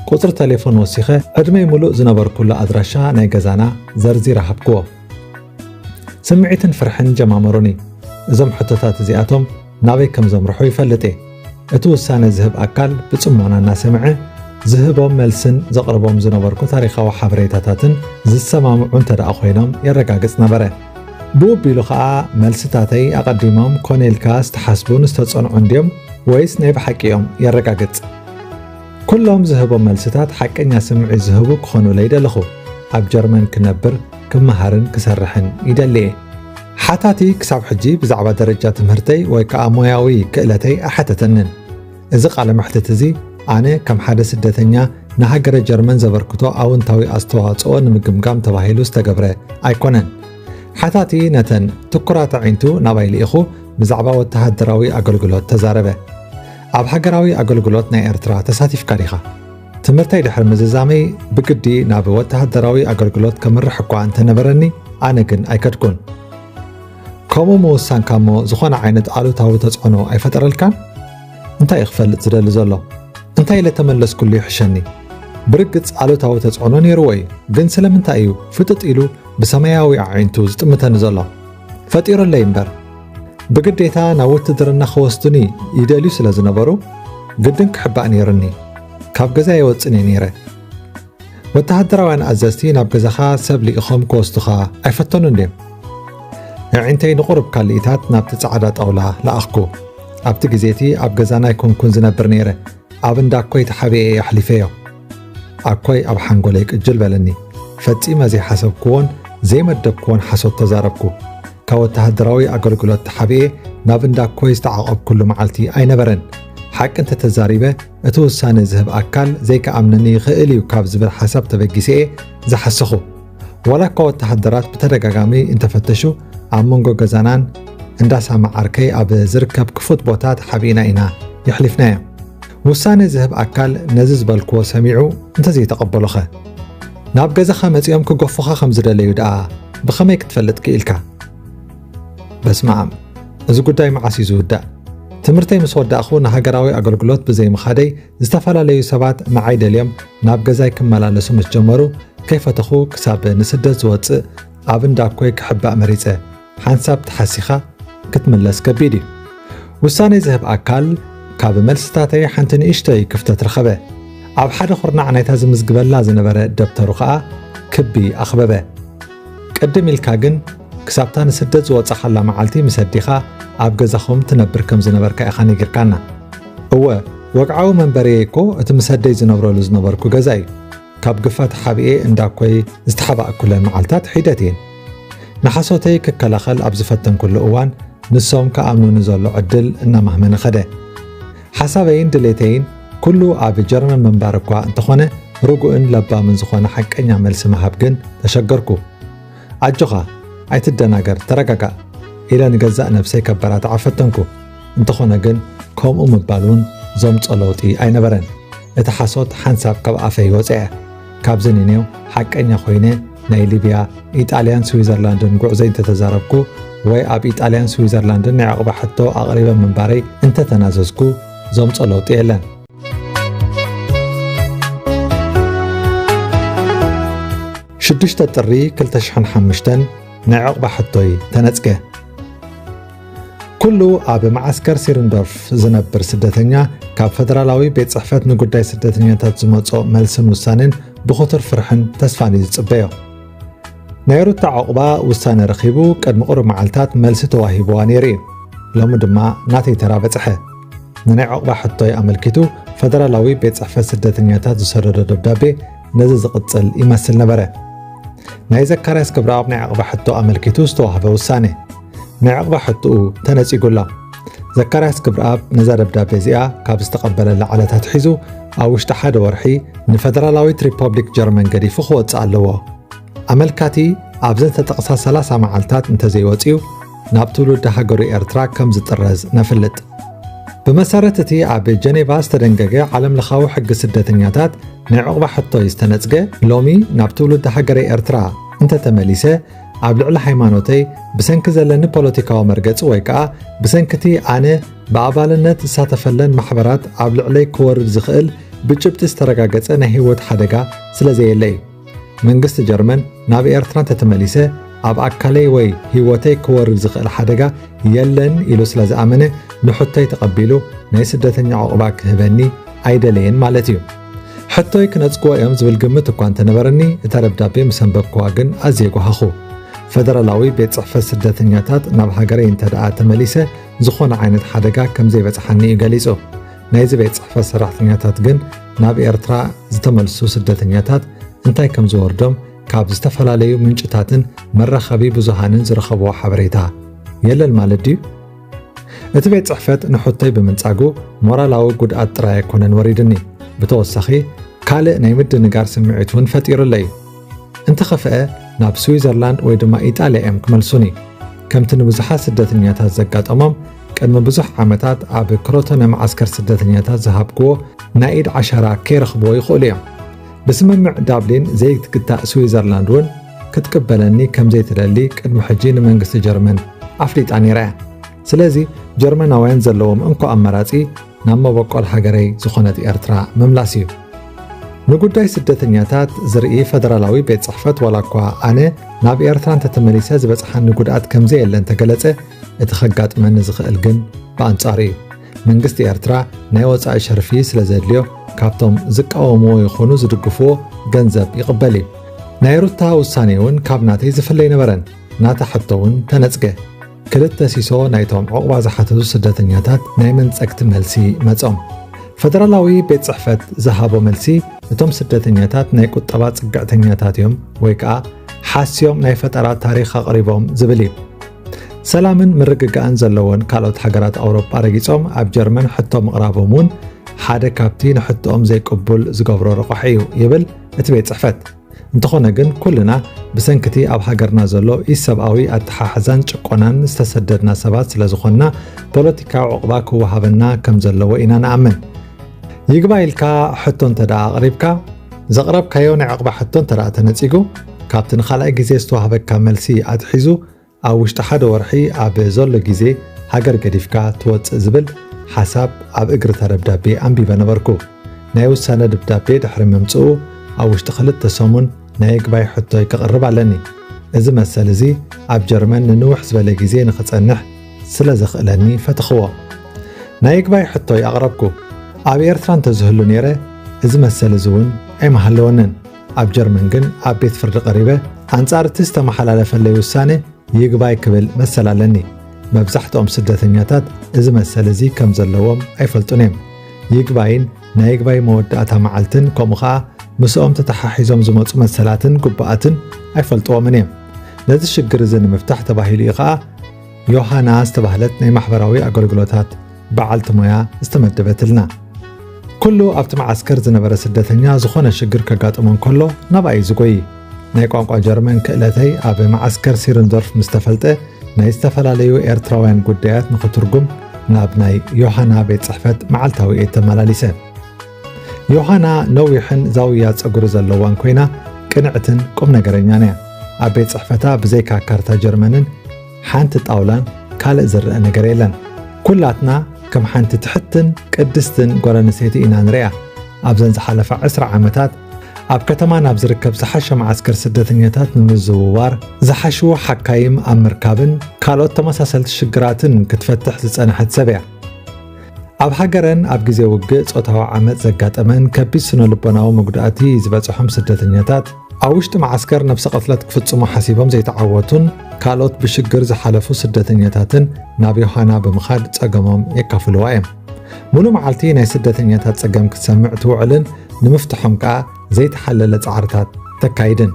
ቁጽሪ ተሌፎን ወሲኸ ዕድመይ ምሉእ ዝነበርኩሉ ኣድራሻ ናይ ገዛና ዘርዚረ ሃብክዎ። ስምዒትን ፍርሕን ጀማመሩኒ። እዞም ሕቶታት እዚኣቶም ናበይ ከም ዘምርሑ ይፈልጥ እየ። እቲ ውሳነ ዝህብ ኣካል ብጽሞና እናሰምዐ ዝህቦም መልስን ዘቕርቦም ዝነበርኩ ታሪኻዊ ሓበሬታታትን ዝሰማምዑ እንተ ደኣ ኮይኖም የረጋግጽ ነበረ። ብኡ ኣቢሉ ኸኣ መልስታተይ ኣቐዲሞም ኮነ ኢልካ ዝተሓስቡን ዝተጸንዑን ድዮም ወይስ ናይ ብሓቂ እዮም የረጋግጽ። ኩሎም ዝህቦም መልስታት ሓቀኛ ስምዒት ዝህቡ ክኾኑለይ ደለኹ። ኣብ ጀርመን ክነብር፣ ክመሃርን ክሰርሕን ይደሊ እየ። ሓታቲ ክሳብ ሕጂ ብዛዕባ ደረጃ ትምህርተይ ወይ ከኣ ሞያዊ ክእለተይ ኣይሓተተንን። እዚ ቃለ መሕትት እዚ ኣነ ከም ሓደ ስደተኛ ንሃገረ ጀርመን ዘበርክቶ ኣወንታዊ ኣስተዋጽኦ ንምግምጋም ተባሂሉ ዝተገብረ ኣይኮነን። ሓታቲ ነተን ትኩራት ኣዒንቱ ናባይ ልኢኹ ብዛዕባ ወተሃደራዊ ኣገልግሎት ተዛረበ። ኣብ ሃገራዊ ኣገልግሎት ናይ ኤርትራ ተሳቲፍካ ዲኻ? ትምህርተይ ድሕሪ ምዝዛመይ ብግዲ ናብ ወተሃደራዊ ኣገልግሎት ከምርሕ እኳ እንተነበረኒ፣ ኣነ ግን ኣይከድኩን። ከምኡ ምውሳንካ እሞ ዝኾነ ዓይነት ኣሉታዊ ተጽዕኖ ኣይፈጠረልካን? እንታይ እዩ ክፈልጥ ዝደሊ ዘሎ? እንታይ ኢለ ተመለስኩሉ ይሕሸኒ? ብርግጽ ኣሉታዊ ተጽዕኖ ነይርዎ እዩ፣ ግን ስለምንታይ እዩ ፍጥጥ ኢሉ ብሰማያዊ ኣዒንቱ ዝጥምተኒ ዘሎ? ፈጢሩለይ እምበር። ብግዴታ ናብ ውትድርና ክወስዱኒ ይደልዩ ስለ ዝነበሩ፣ ግድን ክሕባእ ነይሩኒ። ካብ ገዛ የወጽን እየ ነይረ። ወተሃደራውያን ኣዘዝቲ ናብ ገዛኻ ሰብ ልኢኾም ክወስዱኻ ኣይፈተኑን ድዮም? ኣዒንተይ ንቑሩብ ካልኢታት ናብቲ ጻዕዳ ጣውላ ለኣኽኩ። ኣብቲ ግዜ እቲ ኣብ ገዛና ኣይኮንኩን ዝነብር ነይረ። ኣብ እንዳ ኣኮይ ተሓቢኤ እየ ኣሕሊፈዮ። ኣኮይ ኣብ ሓንጎለይ ቅጅል በለኒ። ፈጺመ ዘይሓሰብክዎን ዘይመደብክዎን ሓሶት ተዛረብኩ። ካብ ወተሃደራዊ ኣገልግሎት ተሓቢኤ ናብ እንዳ ኣኮይ ዝተዓቖብኩሉ መዓልቲ ኣይነበረን። ሓቂ እንተተዛሪበ፣ እቲ ውሳነ ዝህብ ኣካል ዘይከኣምነኒ ይኽእል እዩ ካብ ዝብል ሓሳብ ተበጊሰ እየ ዝሓሰኹ። ዋላ እኳ ወተሃደራት ብተደጋጋሚ እንተፈተሹ፣ ኣብ መንጎ ገዛናን እንዳ ሳማ ዓርከይ ኣብ ዝርከብ ክፉት ቦታ ተሓቢእና ኢና የሕሊፍናዮ። ውሳነ ዝህብ ኣካል ነዚ ዝበልክዎ ሰሚዑ እንተዘይተቐበሎኸ? ናብ ገዛኻ መጺኦም ክገፉኻ ከም ዝደለዩ ደኣ ብኸመይ ክትፈልጥ ክኢልካ? በስመ ኣብ፣ እዚ ጉዳይ መዓስ እዩ ዝውዳእ? ትምህርተይ ምስ ወዳእኹ ንሃገራዊ ኣገልግሎት ብዘይምኻደይ ዝተፈላለዩ ሰባት ንዓይ ደልዮም ናብ ገዛይ ክመላለሱ ምስ ጀመሩ ከይፈተኹ ክሳብ ንስደት ዝወጽእ ኣብ እንዳኮይ ክሕባእ መሪጸ። ሓንሳብ ተሓሲኻ ክትምለስ ከቢድ እዩ። ውሳኔ ዝህብ ኣካል ካብ መልስታተይ ሓንቲ ንእሽቶይ ክፍተት ረኸበ። ኣብ ሓደ ኩርናዕ ናይታ ዝምዝግበላ ዝነበረ ደብተሩ ኸኣ ክቢ ኣኽበበ። ቅድም ኢልካ ግን ክሳብታ ንስደት ዝወጻኻላ መዓልቲ ምስ ኣዴኻ ኣብ ገዛኹም ትነብር ከም ዝነበርካ ኢኻ ነጊርካና። እወ፣ ወግዓዊ መንበሪየይ እኮ እቲ ምስ ኣደይ ዝነብረሉ ዝነበርኩ ገዛ እዩ። ካብ ግፋ ተሓቢኤ እንዳኮይ ዝተሓባእኩለን መዓልታት ሒደት እየን። ንሓሶተይ ክከላኸል ኣብ ዝፈተንኩሉ እዋን ንሶም ክኣምኑኒ ዘሎ ዕድል እናማህመነ ኸደ። ሓሳበይን ድሌተይን ኩሉ ኣብ ጀርመን ምንባር እኳ እንተኾነ ርጉእን ለባምን ዝኾነ ሓቀኛ መልሲ ምሃብ ግን ተሸገርኩ። ኣጆኻ፣ ኣይትደናገር፣ ተረጋጋእ ኢለ ንገዛእ ነብሰይ ከበራትዓ ፈተንኩ። እንተኾነ ግን ከምኡ ምባል እውን ዘምጾ ለውጢ ኣይነበረን። እቲ ሓሶት ሓንሳብ ካብ ኣፈይ ወጸአ። ካብዚ ንኔው ሓቀኛ ኮይነ ናይ ሊብያ፣ ኢጣልያን ስዊዘርላንድን ጉዕዘይ እንተተዛረብኩ ወይ ኣብ ኢጣልያን ስዊዘርላንድን ናይ ዕቑባ ሕቶ ኣቕሪበ ምንባረይ እንተተናዘዝኩ ዘምጾ ለውጢ የለን። ሽዱሽተ ጥሪ ክልተ ሽሕን ሓሙሽተን ናይ ዕቑባ ሕቶይ ተነጽገ። ኩሉ ኣብ መዓስከር ሲርንዶርፍ ዝነብር ስደተኛ ካብ ፈደራላዊ ቤት ጽሕፈት ንጉዳይ ስደተኛታት ዝመጾ መልስን ውሳኔን ብኽቱር ፍርሕን ተስፋን እዩ ዝጽበዮ። ናይ ሩታ ዕቑባ ውሳነ ረኺቡ ቅድሚ ቁሩብ መዓልታት መልሲ ተዋሂብዋ ነይሩ እዩ። ሎሚ ድማ ናተይ ተራ በጽሐ። ንናይ ዕቑባ ሕቶይ ኣመልኪቱ ፈደራላዊ ቤት ጽሕፈት ስደተኛታት ዝሰደዶ ደብዳቤ ነዚ ዝቕጽል ይመስል ነበረ። ናይ ዘካርያስ ክብረኣብ ናይ ዕቑባ ሕቶ ኣመልኪቱ ዝተዋህበ ውሳኔ። ናይ ዕቑባ ሕቶኡ ተነጺጉ ኣሎ። ዘካርያስ ክብረኣብ ነዛ ደብዳቤ እዚኣ ካብ ዝተቐበለላ ዕለት ኣትሒዙ ኣብ ውሽጢ ሓደ ወርሒ ንፈደራላዊት ሪፐብሊክ ጀርመን ገዲፉ ክወጽእ ኣለዎ። ኣመልካቲ ኣብ ዘተጠቕሳ ሰላሳ መዓልታት እንተዘይወጽዩ ናብ ትውልዲ ሃገሩ ኤርትራ ከም ዝጥረዝ ነፍልጥ። ብመሰረት እቲ ኣብ ጀኔቫ ዝተደንገገ ዓለምለኻዊ ሕጊ ስደተኛታት ናይ ዕቑባ ሕቶይ ዝተነጽገ፣ ሎሚ ናብ ትውልዲ ሃገረይ ኤርትራ እንተተመሊሰ ኣብ ልዕሊ ሃይማኖተይ ብሰንኪ ዘለኒ ፖለቲካዊ መርገጺ ወይ ከኣ ብሰንኪቲ ኣነ ብኣባልነት ዝሳተፈለን ማሕበራት ኣብ ልዕለይ ክወርድ ዝኽእል ብጭብጢ ዝተረጋገጸ ናይ ህይወት ሓደጋ ስለ ዘየለ እዩ። መንግስቲ ጀርመን ናብ ኤርትራ እንተተመሊሰ ኣብ ኣካለይ ወይ ህይወተይ ክወርድ ዝኽእል ሓደጋ የለን ኢሉ ስለ ዝኣመነ ንሕቶይ ተቐቢሉ ናይ ስደተኛ ዕቑባ ክህበኒ ኣይደለየን ማለት እዩ። ሕቶይ ክነጽግዎ እዮም ዝብል ግምት እኳ እንተነበረኒ እታ ደብዳቤ ምስ ኣንበብክዋ ግን ኣዝየ ጓሃኹ። ፈደራላዊ ቤት ጽሕፈት ስደተኛታት ናብ ሃገረይ እንተ ደኣ ተመሊሰ ዝኾነ ዓይነት ሓደጋ ከም ዘይበጽሓኒ እዩ ገሊጹ። ናይዚ ቤት ጽሕፈት ሰራሕተኛታት ግን ናብ ኤርትራ ዝተመልሱ ስደተኛታት እንታይ ከም ዝወርዶም ካብ ዝተፈላለዩ ምንጭታትን መራኸቢ ብዙሃንን ዝረኸብዎ ሓበሬታ የለን ማለት ድዩ? እቲ ቤት ጽሕፈት ንሕቶይ ብምንጻጉ ሞራላዊ ጉድኣት ጥራይ ኣይኮነን ወሪድኒ። ብተወሳኺ ካልእ ናይ ምድንጋር ስምዒት እውን ፈጢሩለይ። እንተኸፍአ ናብ ስዊዘርላንድ ወይ ድማ ኢጣልያ እዮም ክመልሱኒ። ከምቲ ንብዙሓት ስደተኛታት ዘጋጠሞም ቅድሚ ብዙሕ ዓመታት ኣብ ክሮቶነ መዓስከር ስደተኛታት ዝሃብክዎ ናይ ኢድ ዓሻራ ከይረኽብዎ ይኽእሉ እዮም። ብስምምዕ ዳብሊን ዘይትግታእ ስዊዘርላንድ እውን ክትቅበለኒ ከም ዘይትደሊ ቅድሚ ሕጂ ንመንግስቲ ጀርመን ኣፍሊጣ ነይራ እያ። ስለዚ ጀርመናውያን ዘለዎም እንኮ ኣማራጺ ናብ መበቆል ሃገረይ ዝኾነት ኤርትራ ምምላስ እዩ። ንጉዳይ ስደተኛታት ዝርኢ ፈደራላዊ ቤት ጽሕፈት ዋላ እኳ ኣነ ናብ ኤርትራ እንተተመሊሰ ዝበጽሓኒ ጉድኣት ከም ዘየለ እንተገለጸ እቲ ከጋጥመኒ ዝኽእል ግን ብኣንጻሩ እዩ። መንግስቲ ኤርትራ ናይ ወጻኢ ሸርፊ ስለ ዘድልዮ ካብቶም ዝቃወምዎ ይኹኑ ዝድግፍዎ ገንዘብ ይቕበል እዩ። ናይ ሩታ ውሳኔ እውን ካብ ናተይ ዝፍለ ኣይነበረን። ናታ ሕቶ እውን ተነጽገ። ክልተ ሲሶ ናይቶም ዕቑባ ዝሓተቱ ስደተኛታት ናይ መንጸግቲ መልሲ መጾም። ፈደራላዊ ቤት ጽሕፈት ዝሃቦ መልሲ እቶም ስደተኛታት ናይ ቁጠባ ጽግዕተኛታት እዮም ወይ ከኣ ሓስዮም ናይ ፈጠራ ታሪኽ ኣቕሪቦም ዝብል እዩ። ሰላምን ምርግጋእን ዘለወን ካልኦት ሃገራት ኣውሮጳ ረጊጾም ኣብ ጀርመን ሕቶ ምቕራቦም እውን ሓደ ካብቲ ንሕቶኦም ዘይቅቡል ዝገብሮ ረቋሒ እዩ ይብል እቲ ቤት ጽሕፈት። እንተኾነ ግን ኩልና ብሰንክቲ ኣብ ሃገርና ዘሎ ኢሰብኣዊ ኣተሓሕዛን ጭቆናን ዝተሰደድና ሰባት ስለ ዝኾንና ፖለቲካዊ ዕቑባ ክወሃበና ከም ዘለዎ ኢና ንኣምን። ይግባይ ኢልካ ሕቶ እንተ ደኣ ኣቕሪብካ፣ ዘቕረብካዮ ናይ ዕቑባ ሕቶ እንተ ደኣ ተነጺጉ፣ ካብቲ ንኻልኣይ ግዜ ዝተዋህበካ መልሲ ኣትሒዙ ኣብ ውሽጢ ሓደ ወርሒ ኣብ ዘሎ ግዜ ሃገር ገዲፍካ ትወጽእ ዝብል ሓሳብ ኣብ እግሪ እታ ደብዳቤ ኣንቢበ ነበርኩ። ናይ ውሳነ ደብዳቤ ድሕሪ ምምጽኡ ኣብ ውሽጢ ክልተ ሰሙን ናይ ይግባይ ሕቶይ ከቕርብ ኣለኒ። እዚ መሰል እዚ ኣብ ጀርመን ንንውሕ ዝበለ ግዜ ንኽጸንሕ ስለ ዘኽእለኒ ፈተኽዎ። ናይ ይግባይ ሕቶይ ኣቕረብኩ። ኣብ ኤርትራ እንተዝህሉ ነይረ፣ እዚ መሰል እዚ እውን ኣይምሃለወንን። ኣብ ጀርመን ግን ኣብ ቤት ፍርዲ ቀሪበ ኣንጻር እቲ ዝተመሓላለፈለይ ውሳነ ይግባይ ክብል መሰል ኣለኒ። መብዛሕትኦም ስደተኛታት እዚ መሰል እዚ ከም ዘለዎም ኣይፈልጡን እዮም። ይግባይን ናይ ይግባይ መወዳእታ መዓልትን ከምኡ ኸኣ ምስኦም ተተሓሒዞም ዝመጹ መሰላትን ግቡኣትን ኣይፈልጥዎምን እዮም። ነዚ ሽግር እዚ ንምፍታሕ ተባሂሉ እዩ ኸኣ ዮሃና ዝተባህለት ናይ ማሕበራዊ ኣገልግሎታት በዓልቲ ሞያ ዝተመደበትልና። ኩሉ ኣብቲ መዓስከር ዝነበረ ስደተኛ ዝኾነ ሽግር ከጋጥሞ እንከሎ ናብኣ እዩ ዝጎይ። ናይ ቋንቋ ጀርመን ክእለተይ ኣብ መዓስከር ሲርንዶርፍ ምስ ተፈልጠ ናይ ዝተፈላለዩ ኤርትራውያን ጉዳያት ንኽትርጉም ናብ ናይ ዮሃና ቤት ጽሕፈት መዓልታዊ እየ ተመላሊሰ። ዮሃና ነዊሕን ዛውያ ጸጉሪ ዘለዋን ኮይና ቅንዕትን ቁም ነገረኛን እያ። ኣብ ቤት ጽሕፈታ ብዘይካ ካርታ ጀርመንን ሓንቲ ጣውላን ካልእ ዝረአ ነገር የለን። ኩላትና ከም ሓንቲ ትሕትን ቅድስትን ጓል ኣንስተይቲ ኢና ንሪኣ። ኣብዘን ዝሓለፋ ዕስራ ዓመታት ኣብ ከተማ ናብ ዝርከብ ዝሓሸ መዓስከር ስደተኛታት ንምዝውዋር፣ ዝሓሽዉ ሓካይም ኣብ ምርካብን ካልኦት ተመሳሰልቲ ሽግራትን ክትፈትሕ ዝጸንሐት ሰብ እያ። ኣብ ሃገረን ኣብ ግዜ ውግእ ጾታዊ ዓመጽ ዘጋጠመን ከቢድ ስነ ልቦናዊ መጉዳእቲ ዝበጽሖም ስደተኛታት ኣብ ውሽጢ መዓስከር ነብሰ ቅትለት ክፍጽሙ ሓሲቦም ዘይተዓወቱን ካልኦት ብሽግር ዝሓለፉ ስደተኛታትን ናብ ዮሃና ብምኻድ ጸገሞም የካፍልዋ እዮም። ሙሉ መዓልቲ ናይ ስደተኛታት ጸገም ክትሰምዕ ትውዕልን ንምፍትሖም ከኣ ዘይተሓለለ ጻዕርታት ተካይድን።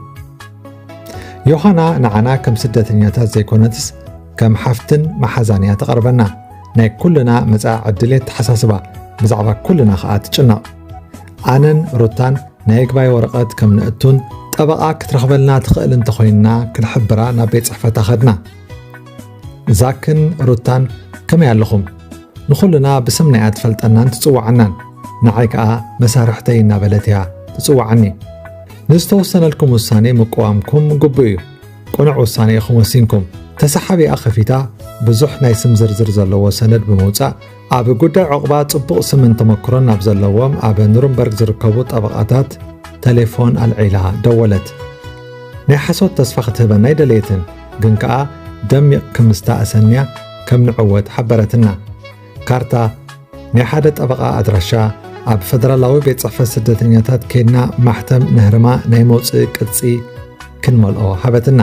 ዮሃና ንዓና ከም ስደተኛታት ዘይኮነትስ ከም ሓፍትን መሓዛን እያ ትቐርበና። ናይ ኩልና መጻኢ ዕድል እየ ተሓሳስባ፣ ብዛዕባ ኩልና ከኣ ትጭነቕ። ኣነን ሩታን ናይ ይግባይ ወረቐት ከም ነእቱን ጠበቓ ክትረኽበልና ትኽእል እንተኾይንና ክንሕብራ ናብ ቤት ጽሕፈታ ኸድና። ዛክን ሩታን ከመይ ኣለኹም? ንኹልና ብስምና እያ ትፈልጠናን ትጽውዓናን። ንዓይ ከኣ መሳርሕተይ እናበለት እያ ትጽውዓኒ። ንዝተወሰነልኩም ውሳኔ ምቅዋምኩም ግቡእ እዩ። ቅኑዕ ውሳኔ ኢኹም ወሲንኩም። ተሰሓቢኣ ከፊታ ብዙሕ ናይ ስም ዝርዝር ዘለዎ ሰነድ ብምውጻእ ኣብ ጉዳይ ዑቕባ ጽቡቕ ስምን ተመክሮን ናብ ዘለዎም ኣብ ኑርንበርግ ዝርከቡ ጠበቓታት ተሌፎን ኣልዒላ ደወለት። ናይ ሓሶት ተስፋ ክትህበና ኣይደለየትን፣ ግን ከኣ ደሚቕ ክምስታ ኣሰንያ ከም ንዕወት ሓበረትና። ካርታ ናይ ሓደ ጠበቓ ኣድራሻ ኣብ ፈደራላዊ ቤት ጽሕፈት ስደተኛታት ኬድና ማሕተም ንህርማ ናይ መውጽኢ ቅጺ ክንመልኦ ሃበትና።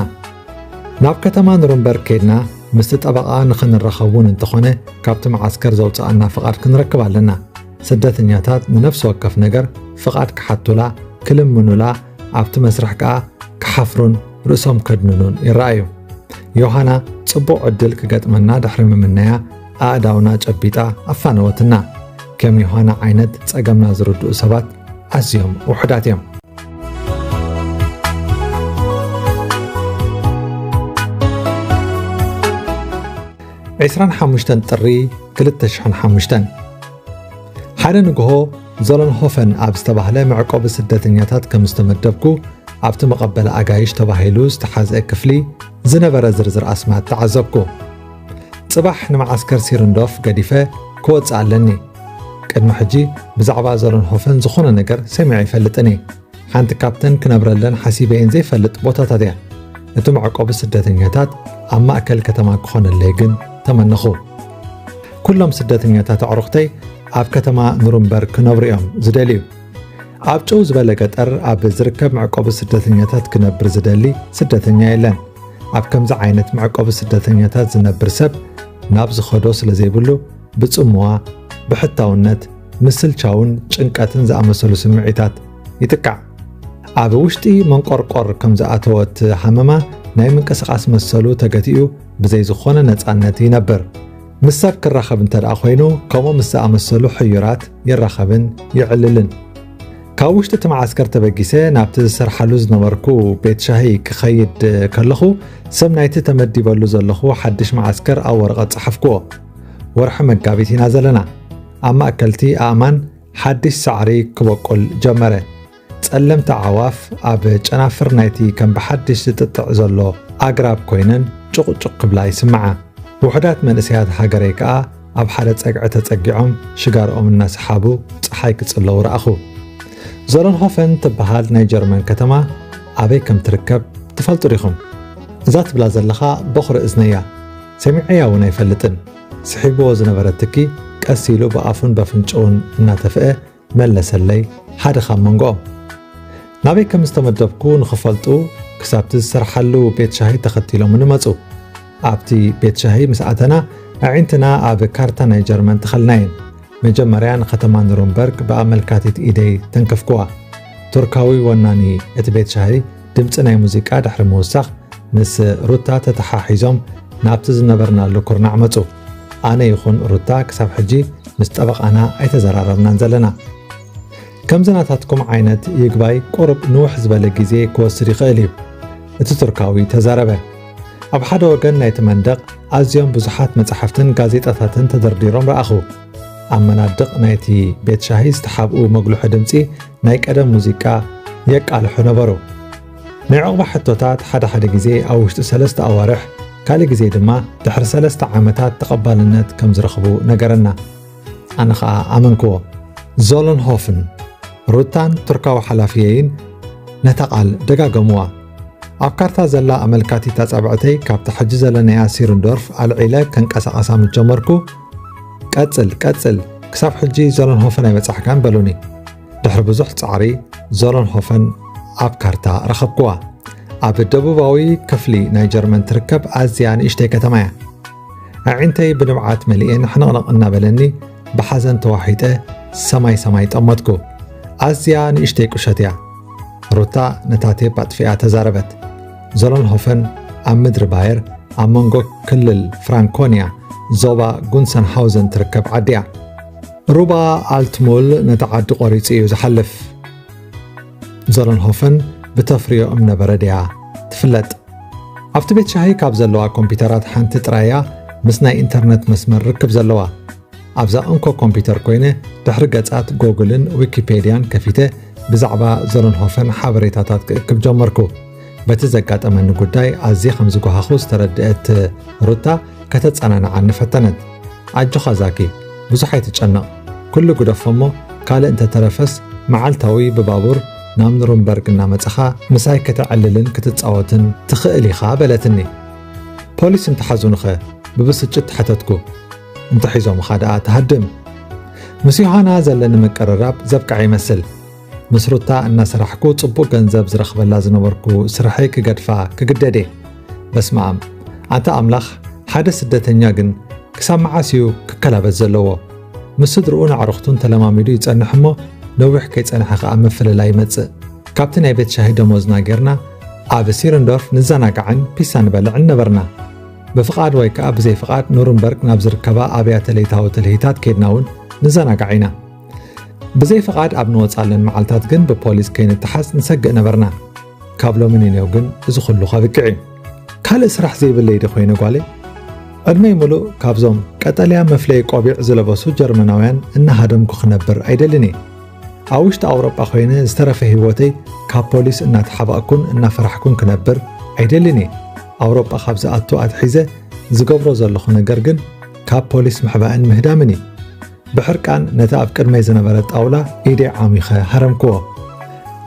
ናብ ከተማ ኑርንበርግ ኬድና ምስቲ ጠበቓ ንኽንራኸብ እውን እንተኾነ ካብቲ መዓስከር ዘውጽኣና ፍቓድ ክንረክብ ኣለና። ስደተኛታት ንነፍሲ ወከፍ ነገር ፍቓድ ክሓቱላ፣ ክልምኑላ፣ ኣብቲ መስርሕ ከኣ ክሓፍሩን ርእሶም ከድንኑን ይረኣዩ። ዮሃና ጽቡቕ ዕድል ክገጥመና ድሕሪ ምምነያ ኣእዳውና ጨቢጣ ኣፋነወትና። ከም ዮሃና ዓይነት ጸገምና ዝርድኡ ሰባት ኣዝዮም ውሑዳት እዮም። ዕስራን ሓሙሽተን ጥሪ ክልተ ሽሕን ሓሙሽተን ሓደ ንግሆ ዞለንሆፈን ኣብ ዝተባህለ መዕቆቢ ስደተኛታት ከም ዝተመደብኩ ኣብቲ መቐበሊ ኣጋይሽ ተባሂሉ ዝተሓዝአ ክፍሊ ዝነበረ ዝርዝር ኣስማት ተዓዘብኩ። ጽባሕ ንመዓስከር ሲርንዶፍ ገዲፈ ክወጽእ ኣለኒ። ቅድሚ ሕጂ ብዛዕባ ዞለንሆፈን ዝኾነ ነገር ሰሚዐ ኣይፈልጥን እየ። ሓንቲ ካብተን ክነብረለን ሓሲበየን ዘይፈልጥ ቦታታት እያ። እቲ መዕቆቢ ስደተኛታት ኣብ ማእከል ከተማ ክኾነለይ ግን ተመነኹ። ኩሎም ስደተኛታት ኣዕሩኽተይ ኣብ ከተማ ኑርንበርግ ክነብሩ እዮም ዝደልዩ። ኣብ ጨው ዝበለ ገጠር ኣብ ዝርከብ መዕቆቢ ስደተኛታት ክነብር ዝደሊ ስደተኛ የለን። ኣብ ከምዚ ዓይነት መዕቆቢ ስደተኛታት ዝነብር ሰብ ናብ ዝኸዶ ስለ ዘይብሉ ብጽምዋ፣ ብሕታውነት፣ ምስልቻውን ጭንቀትን ዝኣመሰሉ ስምዒታት ይጥቃዕ። ኣብ ውሽጢ መንቆርቆር ከም ዝኣተወት ሃመማ ናይ ምንቅስቓስ መሰሉ ተገቲኡ ብዘይ ዝኾነ ነጻነት ይነብር። ምስ ሰብ ክራኸብ እንተ ደኣ ኮይኑ ከምኡ ምስ ዝኣመሰሉ ሕዩራት ይራኸብን ይዕልልን። ካብ ውሽጢ እቲ መዓስከር ተበጊሰ ናብቲ ዝሰርሓሉ ዝነበርኩ ቤት ሻሂ ክኸይድ ከለኹ ስም ናይቲ ተመዲበሉ ዘለኹ ሓድሽ መዓስከር ኣብ ወረቐት ጸሓፍክዎ። ወርሒ መጋቢት ኢና ዘለና። ኣብ ማእከልቲ ኣእማን ሓድሽ ሳዕሪ ክበቁል ጀመረ። ጸለምቲ ኣዕዋፍ ኣብ ጨናፍር ናይቲ ከም ብሓድሽ ዝጥጥዕ ዘሎ ኣግራብ ኮይነን ጭቑጭቕ ክብላ ይስምዓ። ውሑዳት መንእሰያት ሃገረይ ከኣ ኣብ ሓደ ጸግዒ ተጸጊዖም ሽጋርኦም እናሰሓቡ ጸሓይ ክጽለዉ ረኣኹ። ዞለንሆፈን ትበሃል ናይ ጀርመን ከተማ ኣበይ ከም ትርከብ ትፈልጡ ዲኹም? እዛ ትብላ ዘለኻ በኹሪ እዝነያ፣ ሰሚዐያ እውን ኣይፈልጥን። ስሒብዎ ዝነበረ ትኪ ቀስ ኢሉ ብኣፉን በፍንጭኡን እናተፍአ መለሰለይ ሓደ ካብ መንጎኦም። ናበይ ከም ዝተመደብኩ ንኽፈልጡ ክሳብቲ ዝሰርሓሉ ቤት ሻሂ ተኸቲሎምኒ መጹ። ኣብቲ ቤት ሻሂ ምስ ኣተና ኣዒንትና ኣብ ካርታ ናይ ጀርመን ተኸልናየን። መጀመርያ ንከተማ ኑርንበርግ ብኣመልካቲት ኢደይ ተንከፍኩዋ። ቱርካዊ ወናኒ እቲ ቤት ሻሂ ድምጺ ናይ ሙዚቃ ድሕሪ ምውሳኽ ምስ ሩታ ተተሓሒዞም ናብቲ ዝነበርናሉ ኩርናዕ መጹ። ኣነ ይኹን ሩታ ክሳብ ሕጂ ምስ ጠበቓና ኣይተዘራረብናን ዘለና። ከምዚ ናታትኩም ዓይነት ይግባይ ቁሩብ ንውሕ ዝበለ ግዜ ክወስድ ይኽእል እዩ፣ እቲ ቱርካዊ ተዛረበ። ኣብ ሓደ ወገን ናይቲ መንደቕ ኣዝዮም ብዙሓት መጻሕፍትን ጋዜጣታትን ተደርዲሮም ረኣኹ። ኣብ መናድቕ ናይቲ ቤት ሻሂ ዝተሓብኡ መጉልሒ ድምጺ ናይ ቀደም ሙዚቃ የቃልሑ ነበሩ። ናይ ዕቑባ ሕቶታት ሓደ ሓደ ግዜ ኣብ ውሽጢ ሰለስተ ኣዋርሕ፣ ካልእ ግዜ ድማ ድሕሪ ሰለስተ ዓመታት ተቐባልነት ከም ዝረኽቡ ነገረና። ኣነ ኸኣ ኣመንክዎ። ዞለንሆፍን ሩታን ቱርካዊ ሓላፊየይን ነታ ቃል ደጋገምዋ። ኣብ ካርታ ዘላ ኣመልካቲት ኣጻብዕተይ ካብታ ሕጂ ዘለናያ ሲሩንዶርፍ ኣልዒለ ከንቀሳቐሳ ምስ ጀመርኩ፣ "ቀጽል፣ ቀጽል፣ ክሳብ ሕጂ ዞለንሆፈን ኣይበጻሕካን" በሉኒ። ድሕሪ ብዙሕ ጻዕሪ ዞለንሆፈን ኣብ ካርታ ረኸብክዋ። ኣብ ደቡባዊ ክፍሊ ናይ ጀርመን ትርከብ ኣዝያ ንእሽተይ ከተማ እያ። ኣዒንተይ ብንብዓት መሊኤን ሕንቕንቕ እናበለኒ ብሓዘን ተዋሒጠ ሰማይ ሰማይ ጠመትኩ። ኣዝያ ንእሽተይ ቁሸት እያ። ሩታ ነታ ቴፕ ኣጥፊኣ ተዛረበት። ዞለንሆፈን ኣብ ምድሪ ባየር ኣብ መንጎ ክልል ፍራንኮንያ ዞባ ጉንሰንሃውዘን ትርከብ ዓዲ እያ። ሩባ ኣልትሙል ነቲ ዓዲ ቆሪጹ እዩ ዝሓልፍ። ዞለንሆፈን ብተፍርዮ እምነበረድ እያ ትፍለጥ። ኣብቲ ቤት ሻሂ ካብ ዘለዋ ኮምፒውተራት ሓንቲ ጥራይ እያ ምስ ናይ ኢንተርነት መስመር ርክብ ዘለዋ። ኣብዛ እንኮ ኮምፒውተር ኮይነ ድሕሪ ገጻት ጎግልን ዊኪፔድያን ከፊተ ብዛዕባ ዞለንሆፈን ሓበሬታታት ክእክብ ጀመርኩ። በቲ ዘጋጠመኒ ጉዳይ ኣዝየ ከም ዝጓሃኹ ዝተረድአት ሩታ ከተጸናንዓኒ ፈተነት። "ኣጆኻ ዛኪ፣ ብዙሕ ኣይትጨነቕ። ኩሉ ግደፎ እሞ ካልእ እንተተረፈስ መዓልታዊ ብባቡር ናብ ኑርንበርግ እናመጻኻ ምሳይ ከተዕልልን ክትጻወትን ትኽእል ኢኻ" በለትኒ። "ፖሊስ እንተሓዙንኸ?" ብብስጭት ሓተትኩ። "እንተሒዞምኻ ደኣ ትሃድም?" ምስ ዮሃና ዘለኒ ምቅርራብ ዘብቅዐ ይመስል። ምስ ሩታ እናሰራሕኩ ጽቡቕ ገንዘብ ዝረኽበላ ዝነበርኩ ስርሐይ ክገድፋ ክግደድ እየ። በስመ ኣብ! ኣንታ ኣምላኽ፣ ሓደ ስደተኛ ግን ክሳብ መዓስ እዩ ክከላበስ ዘለዎ? ምስ ስድርኡን ኣዕሩኽቱን ተለማሚዱ ይጸንሕ እሞ፣ ነዊሕ ከይጸንሐ ከኣ ምፍልላይ ይመጽእ። ካብቲ ናይ ቤት ሻሂ ደሞዝና ጌርና፣ ኣብ ሲርንዶርፍ ንዘናጋዕን ፒሳ ንበልዕን ነበርና። ብፍቓድ ወይ ከኣ ብዘይ ፍቓድ ኑርንበርግ ናብ ዝርከባ ኣብያተ ለይታዊ ትልሂታት ኬድና እውን ንዘናጋዕ ኢና። ብዘይ ፍቓድ ኣብ ንወጻለን መዓልታት ግን ብፖሊስ ከይንተሓዝ ንሰግእ ነበርና። ካብ ሎሚ ንኔው ግን እዚ ኩሉ ከብቅዕ እዩ። ካልእ ስራሕ ዘይብለይ ዶ ኮይነ ጓለይ? ዕድመይ ሙሉእ ካብዞም ቀጠልያ መፍለዪ ቆቢዕ ዝለበሱ ጀርመናውያን እናሃደምኩ ክነብር ኣይደልን እየ። ኣብ ውሽጢ ኣውሮጳ ኮይነ ዝተረፈ ህይወተይ ካብ ፖሊስ እናተሓባእኩን እናፈራሕኩን ክነብር ኣይደልን እየ። ኣውሮጳ ካብ ዝኣቱ ኣትሒዘ ዝገብሮ ዘለኹ ነገር ግን ካብ ፖሊስ ምሕባእን ምህዳምን እዩ። ብሕርቃን ነቲ ኣብ ቅድመይ ዝነበረ ጣውላ ኢደይ ዓሚኸ ሃረምክዎ።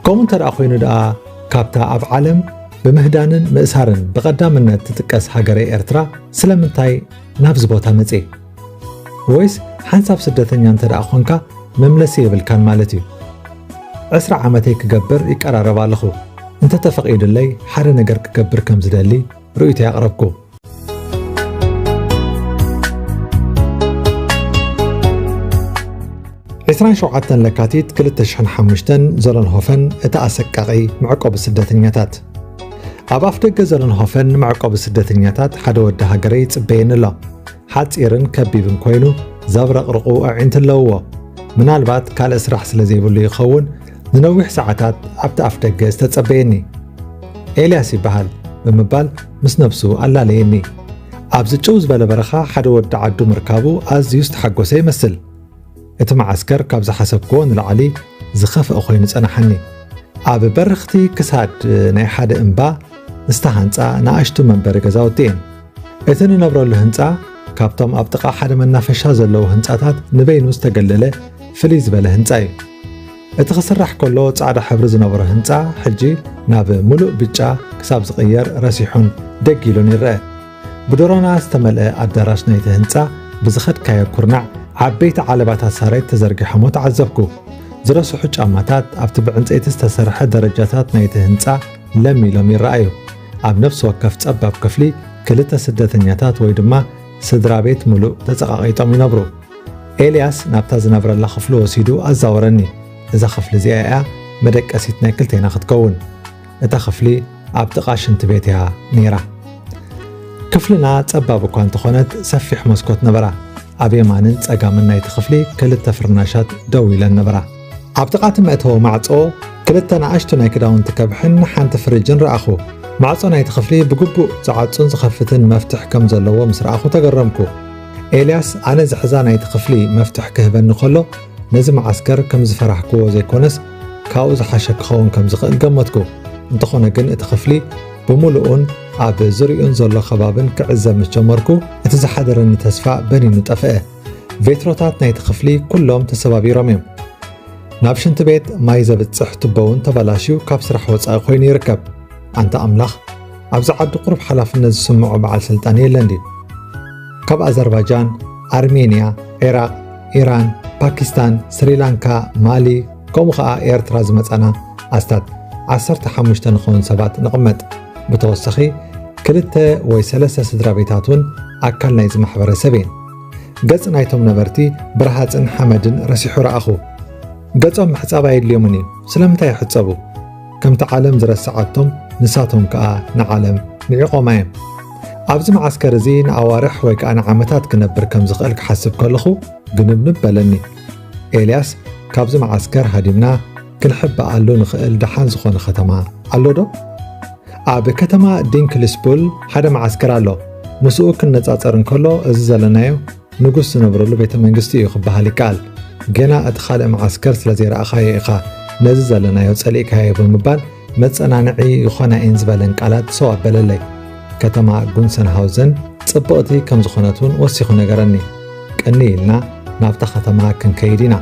ከምኡ እንተ ደኣ ኮይኑ ደኣ፣ ካብታ ኣብ ዓለም ብምህዳንን ምእሳርን ብቐዳምነት ትጥቀስ ሃገረይ ኤርትራ ስለምንታይ ናብዚ ቦታ መጽየ? ወይስ ሓንሳብ ስደተኛ እንተ ደኣ ኾንካ መምለሲ የብልካን ማለት እዩ? ዕስራ ዓመተይ ክገብር ይቀራረብ ኣለኹ። እንተ ተፈቒዱለይ ሓደ ነገር ክገብር ከም ዝደሊ ርእይቶይ ኣቕረብኩ። ዕስራን ሸውዓተን ለካቲት ክልተ ሽሕን ሓሙሽተን፣ ዞለንሆፈን፣ እቲ ኣሰቃቒ መዕቆቢ ስደተኛታት። ኣብ ኣፍደገ ዞለንሆፈን ንመዕቆቢ ስደተኛታት ሓደ ወዲ ሃገረይ ይጽበየኒ ኣሎ። ሓጺርን ከቢብን ኮይኑ፣ ዘብረቕርቑ ኣዒንቲ ኣለውዎ። ምናልባት ካልእ ስራሕ ስለ ዘይብሉ ይኸውን፣ ንነዊሕ ሰዓታት ኣብቲ ኣፍደገ ዝተጸበየኒ። "ኤልያስ ይበሃል" ብምባል ምስ ነብሱ ኣላለየኒ። ኣብዚ ጭው ዝበለ በረኻ ሓደ ወዲ ዓዱ ምርካቡ ኣዝዩ ዝተሓጎሰ ይመስል። እቲ መዓስከር ካብ ዝሓሰብክዎ ንላዕሊ ዝኸፍአ ኮይኑ ጸናሓኒ። ኣብ በረኽቲ ክሳድ ናይ ሓደ እምባ ዝተሃንጻ ንኣሽቱ መንበሪ ገዛውቲ እየን። እቲ ንነብረሉ ህንጻ ካብቶም ኣብ ጥቓ ሓደ መናፈሻ ዘለዉ ህንጻታት ንበይኑ ዝተገለለ ፍልይ ዝበለ ህንጻ እዩ። እቲ ክስራሕ ከሎ ጻዕዳ ሕብሪ ዝነበሮ ህንጻ፣ ሕጂ ናብ ምሉእ ብጫ ክሳብ ዝቕየር ረሲሑን ደግ ኢሉን ይረአ። ብድሮና ዝተመልአ ኣዳራሽ ናይቲ ህንጻ ብዝኸድካዮ ኩርናዕ ዓበይቲ ዓለባታት ሳሬት ተዘርጊሖሞ ተዓዘብኩ። ዝረስሑ ጫማታት ኣብቲ ብዕንጸይቲ ዝተሰርሐ ደረጃታት ናይቲ ህንጻ ለሚሎም ይረኣዩ። ኣብ ነፍሲ ወከፍ ጸባብ ክፍሊ ክልተ ስደተኛታት ወይ ድማ ስድራ ቤት ምሉእ ተጸቓቒጦም ይነብሩ። ኤልያስ ናብታ ዝነብረላ ክፍሉ ወሲዱ ኣዛወረኒ። እዛ ክፍሊ እዚኣ እያ መደቀሲት ናይ ክልቴና ክትከውን። እታ ክፍሊ ኣብ ጥቓ ሽንቲ ቤት እያ ነይራ። ክፍልና ጸባብ እኳ እንተኾነት ሰፊሕ መስኮት ነበራ። ኣብ የማንን ጸጋምን ናይቲ ክፍሊ ክልተ ፍርናሻት ደው ኢለን ነበራ። ኣብ ጥቓ እቲ መእተዊ ማዕጾ ክልተ ንኣሽቱ ናይ ክዳውንቲ ከብሕን ሓንቲ ፍሪጅን ረኣኹ። ማዕጾ ናይቲ ክፍሊ ብግቡእ ዝዓጹን ዝኸፍትን መፍትሕ ከም ዘለዎ ምስ ረኣኹ ተገረምኩ። ኤልያስ ኣነ ዝሕዛ ናይቲ ክፍሊ መፍትሕ ክህበኒ ከሎ ነዚ መዓስከር ከም ዝፈራሕክዎ ዘይኮነስ ካብኡ ዝሓሸ ክኸውን ከም ዝኽእል ገመትኩ። እንተኾነ ግን እቲ ክፍሊ ብምሉኡን ኣብ ዙርያኡን ዘሎ ከባብን ክዕዘብ ምስ ጀመርኩ እቲ ዝሓደረኒ ተስፋ በኒኑ ጠፍአ። ቬትሮታት ናይቲ ክፍሊ ኩሎም ተሰባቢሮም እዮም። ናብ ሽንቲ ቤት ማይ ዘብጽሕ ቱቦ እውን ተበላሽዩ ካብ ስራሕ ወጻኢ ኮይኑ ይርከብ። ኣንታ ኣምላኽ፣ ኣብዚ ዓዲ ቁሩብ ሓላፍነት ዝስምዖ በዓል ስልጣን የለን ድዩ? ካብ ኣዘርባጃን፣ ኣርሜንያ፣ ዒራቕ፣ ኢራን፣ ፓኪስታን፣ ስሪላንካ፣ ማሊ፣ ከምኡ ኸኣ ኤርትራ ዝመጻና ኣስታት ዓሰርተ ሓሙሽተ ንኸውን ሰባት ንቕመጥ። ብተወሳኺ ክልተ ወይ ሰለስተ ስድራ ቤታት እውን ኣካል ናይዚ ማሕበረሰብ እየን። ገጽ ናይቶም ነበርቲ ብረሃጽን ሓመድን ረሲሑ ረኣኹ። ገጾም ምሕጻብ ኣየድልዮምን እዩ። ስለምንታይ ይሕጸቡ? ከምቲ ዓለም ዝረስዓቶም ንሳቶም ከኣ ንዓለም ንዒቖማ እዮም። ኣብዚ መዓስከር እዚ ንኣዋርሕ ወይ ከኣ ንዓመታት ክነብር ከም ዝኽእል ክሓስብ ከለኹ ግንብንብ በለኒ። ኤልያስ፣ ካብዚ መዓስከር ሃዲምና ክንሕበኣሉ ንኽእል ደሓን ዝኾነ ከተማ ኣሎ ዶ? ኣብ ከተማ ዲንክልስቡል ሓደ መዓስከር ኣሎ። ምስኡ ክነጻጸር እንከሎ እዚ ዘለናዮ ንጉስ ዝነብረሉ ቤተ መንግስቲ እዩ ክበሃል ይከኣል። ገና እቲ ካልእ መዓስከር ስለ ዘይረኣኻዮ ኢኻ ነዚ ዘለናዮ ጸሊእካዮ ብምባል መጸናንዒ ይኾና እየን ዝበለን ቃላት ሰው ኣበለለይ። ከተማ ጉንሰንሃውዘን ጽብቕቲ ከም ዝኾነት እውን ወሲኹ ነገረኒ። ቅንይ ኢልና ናብታ ከተማ ክንከይድ ኢና።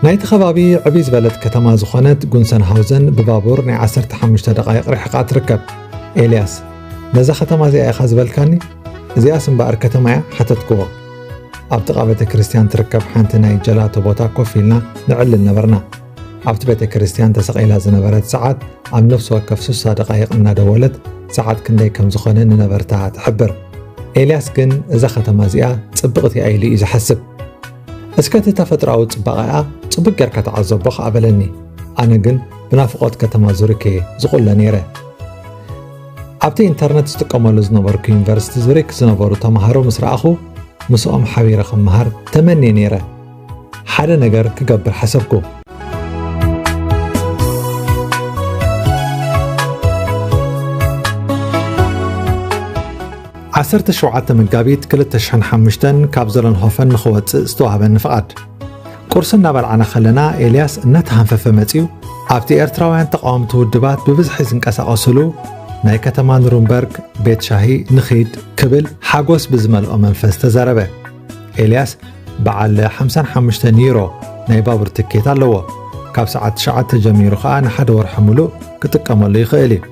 ናይቲ ከባቢ ዕብይ ዝበለት ከተማ ዝኾነት ጉንሰንሃውዘን ብባቡር ናይ ዓሰርተ ሓሙሽተ ደቓይቕ ርሕቓ ትርከብ። ኤልያስ፣ ነዛ ከተማ እዚኣ ኢኻ ዝበልካኒ? እዚኣስ እምበኣር ከተማ እያ? ሓተትክዎ። ኣብ ጥቓ ቤተ ክርስቲያን ትርከብ ሓንቲ ናይ ጀላቶ ቦታ ኮፍ ኢልና ንዕልል ነበርና። ኣብቲ ቤተ ክርስቲያን ተሰቒላ ዝነበረት ሰዓት ኣብ ነፍሲ ወከፍ ስሳ ደቓይቕ እናደወለት ሰዓት ክንደይ ከም ዝኾነ ንነበርታ ትሕብር። ኤልያስ ግን እዛ ከተማ እዚኣ ጽብቕቲ እያ ኢሉ እዩ ዝሓስብ። እስከ እቲ ተፈጥሮኣዊ ጽባቐኣ ጽቡቕ ጌርካ ተዓዘቦ ከኣ በለኒ። ኣነ ግን ብናፍቖት ከተማ ዙሪክ እየ ዝቑለ ነይረ። ኣብቲ ኢንተርነት ዝጥቀመሉ ዝነበርኩ ዩኒቨርሲቲ ዙሪክ ዝነበሩ ተማሃሮ ምስ ረኣኹ ምስኦም ሓቢረ ክመሃር ተመንየ ነይረ። ሓደ ነገር ክገብር ሓሰብኩ። ዓሰርተ ሸውዓተ መጋቢት ክልተ ሽሕን ሓሙሽተን ካብ ዘለንሆፈን ንኽወጽእ ዝተዋህበኒ ፍቓድ። ቁርሲ እናበልዓና ከለና ኤልያስ እናተሃንፈፈ መጺኡ ኣብቲ ኤርትራውያን ተቓወምቲ ውድባት ብብዝሒ ዝንቀሳቐስሉ ናይ ከተማ ኑርንበርግ ቤት ሻሂ ንኺድ ክብል ሓጎስ ብዝመልኦ መንፈስ ተዛረበ። ኤልያስ በዓል ሓምሳን ሓሙሽተን ዩሮ ናይ ባቡር ትኬት ኣለዎ። ካብ ሰዓት ትሽዓተ ጀሚሩ ኸኣ ንሓደ ወርሒ ሙሉእ ክጥቀመሉ ይኽእል እዩ።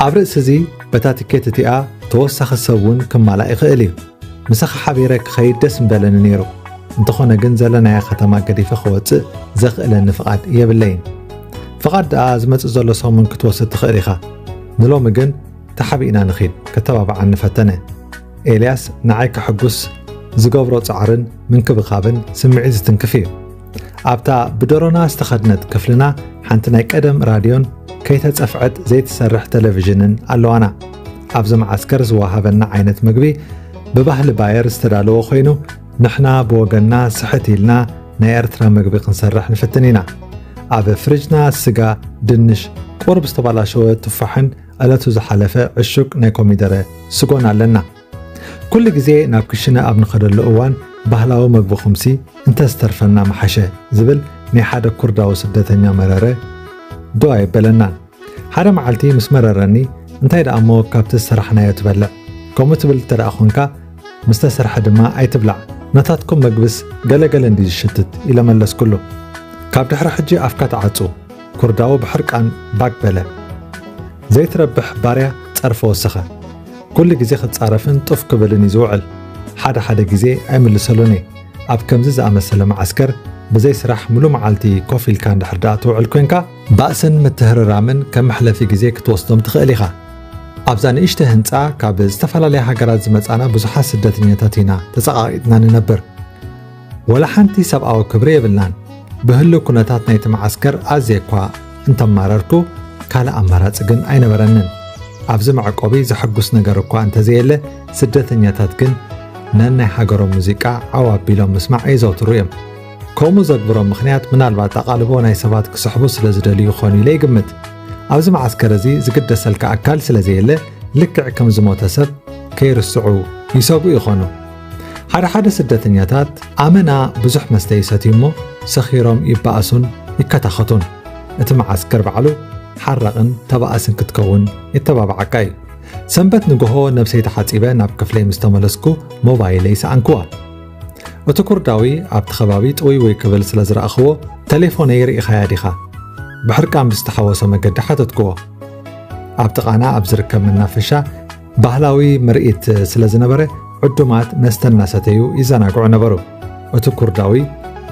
ኣብ ርእሲ እዚ በታ ትኬት እቲኣ ተወሳኺ ሰብ እውን ክማላእ ይኽእል እዩ። ምሳኻ ሓቢረ ክኸይድ ደስ ምበለኒ ነይሩ። እንተኾነ ግን ዘለናያ ከተማ ገዲፈ ክወጽእ ዘኽእለኒ ፍቓድ የብለይን። ፍቓድ ደኣ ዝመጽእ ዘሎ ሰሙን ክትወስድ ትኽእል ኢኻ። ንሎሚ ግን ተሓቢእና ንኺድ፣ ከተባብዓኒ ፈተነ። ኤልያስ ንዓይ ከሐጉስ ዝገብሮ ጻዕርን ምንክብኻብን ስምዒት ዝትንክፍ እዩ። ኣብታ ብደሮና ዝተኸድነት ክፍልና ሓንቲ ናይ ቀደም ራድዮን ከይተጸፍዐት ዘይትሰርሕ ቴሌቪዥንን ኣለዋና። ኣብዚ መዓስከር ዝወሃበና ዓይነት ምግቢ ብባህሊ ባየር ዝተዳለወ ኮይኑ ንሕና ብወገንና ስሕት ኢልና ናይ ኤርትራ ምግቢ ክንሰርሕ ንፍትን ኢና። ኣብ ፍርጅና ስጋ፣ ድንሽ፣ ቁሩብ ዝተባላሸወ ቱፋሕን ዕለቱ ዝሓለፈ ዕሹግ ናይ ኮሚደረ ስጎን ኣለና። ኩሉ ግዜ ናብ ክሽነ ኣብ ንኸደሉ እዋን ባህላዊ መግብኹምሲ እንተዝተርፈና ምሓሸ ዝብል ናይ ሓደ ኩርዳዊ ስደተኛ መረረ ዶ ኣይበለናን። ሓደ መዓልቲ ምስ መረረኒ እንታይ ደኣ እሞ ካብቲ ዝሰራሕናዮ ትበልዕ ከምኡ ትብል እንተ ደኣ ኾንካ ምስ ተሰርሐ ድማ ኣይትብላዕ ናታትኩም መግብስ ገለገለ እንዲ ዝሽትት ኢለ መለስኩሉ። ካብ ድሕሪ ሕጂ ኣፍካ ተዓጹ። ኩርዳዊ ብሕርቃን ባግ በለ። ዘይትረብሕ ባርያ ጸርፊ ወሰኸ። ኩሉ ግዜ ክጻረፍን ጡፍ ክብልን እዩ ዝውዕል። ሓደ ሓደ ግዜ ኣይምልሰሉን እየ። ኣብ ከምዚ ዝኣመሰለ መዓስከር ብዘይ ስራሕ ሙሉ መዓልቲ ኮፍ ኢልካ እንድሕር ደኣ ትውዕል ኮንካ፣ ባእስን ምትህርራምን ከም መሕለፊ ግዜ ክትወስዶም ትኽእል ኢኻ። ኣብዛ ንእሽተ ህንጻ ካብ ዝተፈላለያ ሃገራት ዝመጻና ብዙሓት ስደተኛታት ኢና ተጸቓቒጥና ንነብር። ወላ ሓንቲ ሰብኣዊ ክብሪ የብልናን። ብህሉ ኩነታት ናይቲ መዓስከር ኣዝየ እኳ እንተማረርኩ፣ ካልእ ኣማራጺ ግን ኣይነበረንን። ኣብዚ መዕቆቢ ዘሐጉስ ነገር እኳ እንተዘየለ፣ ስደተኛታት ግን ነናይ ሃገሮም ሙዚቃ ዓው ኣቢሎም ምስማዕ የዘውትሩ እዮም። ከምኡ ዘግብሮም ምኽንያት ምናልባት ኣቓልቦ ናይ ሰባት ክስሕቡ ስለ ዝደልዩ ይኾኑ ኢለ ይግምት። ኣብዚ መዓስከር እዚ ዝግደሰልካ ኣካል ስለ ዘየለ፣ ልክዕ ከም ዝሞተ ሰብ ከይርስዑ ይሰግኡ ይኾኑ። ሓደ ሓደ ስደተኛታት ኣመና ብዙሕ መስተ ይሰትዩ እሞ ሰኺሮም ይበኣሱን ይከታኸቱን። እቲ መዓስከር ባዕሉ ሓራቕን ተባኣስን ክትከውን የተባብዓካ እዩ። ሰንበት ንግሆ ነብሰይ ተሓጺበ ናብ ክፍለይ ምስ ተመለስኩ ሞባይለይ ሰኣንክዋ። እቲ ኩርዳዊ ኣብቲ ከባቢ ጥውይውይ ክብል ስለ ዝረኣኽዎ፣ "ተሌፎነይ ርኢኻያ ዲኻ?" ብሕርቃን ብዝተሓወሶ መገዲ ሓተትክዎ። ኣብ ጥቓና ኣብ ዝርከብ መናፈሻ ባህላዊ ምርኢት ስለ ዝነበረ፣ ዕዱማት መስተ እናሰተዩ ይዘናግዑ ነበሩ። እቲ ኩርዳዊ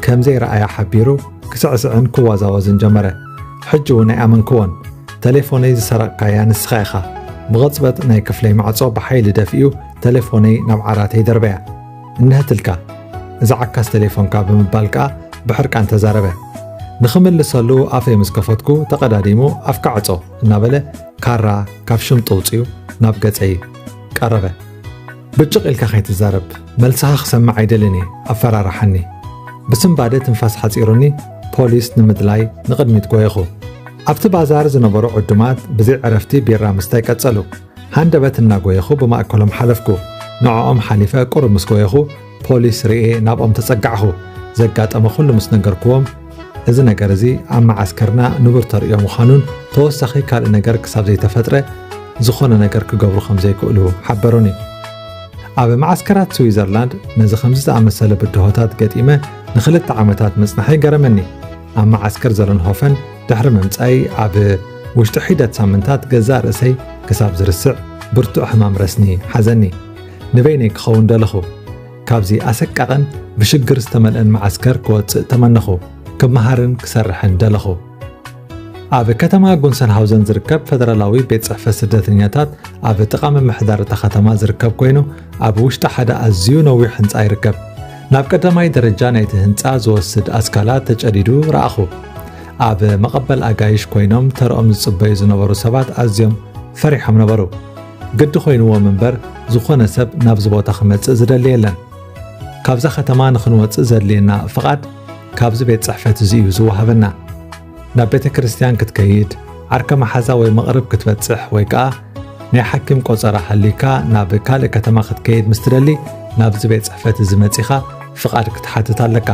ከም ዘይረኣያ ሓቢሩ ክስዕስዕን ክዋዛወዝን ጀመረ። ሕጂ እውን ኣይኣመንክዎን። "ተሌፎነይ ዝሰረቕካያ ንስኻ ኢኻ።" ብቕጽበት ናይ ክፍለይ ማዕጾ ብሓይሊ ደፊኡ፣ ተሌፎነይ ናብ ዓራተይ ደርበያ። "እንሀትልካ፣ እዛ ዓካስ ተሌፎንካ" ብምባል ከኣ ብሕርቃን ተዛረበ። ንኽምልሰሉ ኣፈይ ምስ ከፈትኩ፣ ተቐዳዲሙ "ኣፍካ ዕጾ" እናበለ ካራ ካብ ሽምጡ ኣውጺኡ ናብ ገጸይ ቀረበ። "ብጭቕ ኢልካ ከይትዛረብ፣ መልስኻ ክሰምዕ ኣይደልን እየ" ኣፈራርሓኒ። ብስንባደ ትንፋስ ሓጺሩኒ፣ ፖሊስ ንምድላይ ንቕድሚት ጎየኹ። ኣብቲ ባዛር ዝነበሩ ዕዱማት ብዘይ ዕረፍቲ ቢራ ምስታይ ቀጸሉ። ሃንደበት እናጎየኹ ብማእከሎም ሓለፍኩ። ንዕኦም ሓሊፈ ቁሩብ ምስ ጎየኹ፣ ፖሊስ ርእየ ናብኦም ተጸጋዕኹ። ዘጋጠመ ኩሉ ምስ ነገርክዎም፣ እዚ ነገር እዚ ኣብ መዓስከርና ንቡር ተርእዮ ምዃኑን ተወሳኺ ካልእ ነገር ክሳብ ዘይተፈጥረ ዝኾነ ነገር ክገብሩ ከም ዘይክእሉ ሓበሩኒ። ኣብ መዓስከራት ስዊዘርላንድ ነዚ ከምዚ ዝኣመሰለ ብድሆታት ገጢመ ንኽልተ ዓመታት ምጽናሐይ ገረመኒ። ኣብ መዓስከር ዘለንሆፈን ድሕሪ ምምጻይ ኣብ ውሽጢ ሒደት ሳምንታት ገዛእ ርእሰይ ክሳብ ዝርስዕ ብርቱዕ ሕማም ረስኒ ሓዘኒ። ንበይነይ ክኸውን ደለኹ። ካብዚ ኣሰቃቕን ብሽግር ዝተመልአን መዓስከር ክወጽእ ተመነኹ። ክመሃርን ክሰርሕን ደለኹ። ኣብ ከተማ ጉንሰንሃውዘን ዝርከብ ፈደራላዊ ቤት ጽሕፈት ስደተኛታት ኣብ ጥቓ ምምሕዳር እታ ከተማ ዝርከብ ኮይኑ፣ ኣብ ውሽጢ ሓደ ኣዝዩ ነዊሕ ህንጻ ይርከብ። ናብ ቀዳማይ ደረጃ ናይቲ ህንጻ ዝወስድ ኣስካላ ተጨዲዱ ረኣኹ። ኣብ መቐበል ኣጋይሽ ኮይኖም ተርኦም ዝጽበዩ ዝነበሩ ሰባት ኣዝዮም ፈሪሖም ነበሩ። ግዲ ኮይንዎም እምበር፣ ዝኾነ ሰብ ናብዚ ቦታ ክመጽእ ዝደሊ የለን። ካብዛ ከተማ ንኽንወጽእ ዘድልየና ፍቓድ ካብዚ ቤት ጽሕፈት እዚ እዩ ዝወሃበና። ናብ ቤተ ክርስቲያን ክትከይድ፣ ዓርከ መሓዛ ወይ መቕርብ ክትበጽሕ፣ ወይ ከኣ ናይ ሓኪም ቆጸራ ሃልዩካ ናብ ካልእ ከተማ ክትከይድ ምስ ትደሊ፣ ናብዚ ቤት ጽሕፈት እዚ መጺኻ ፍቓድ ክትሓትት ኣለካ።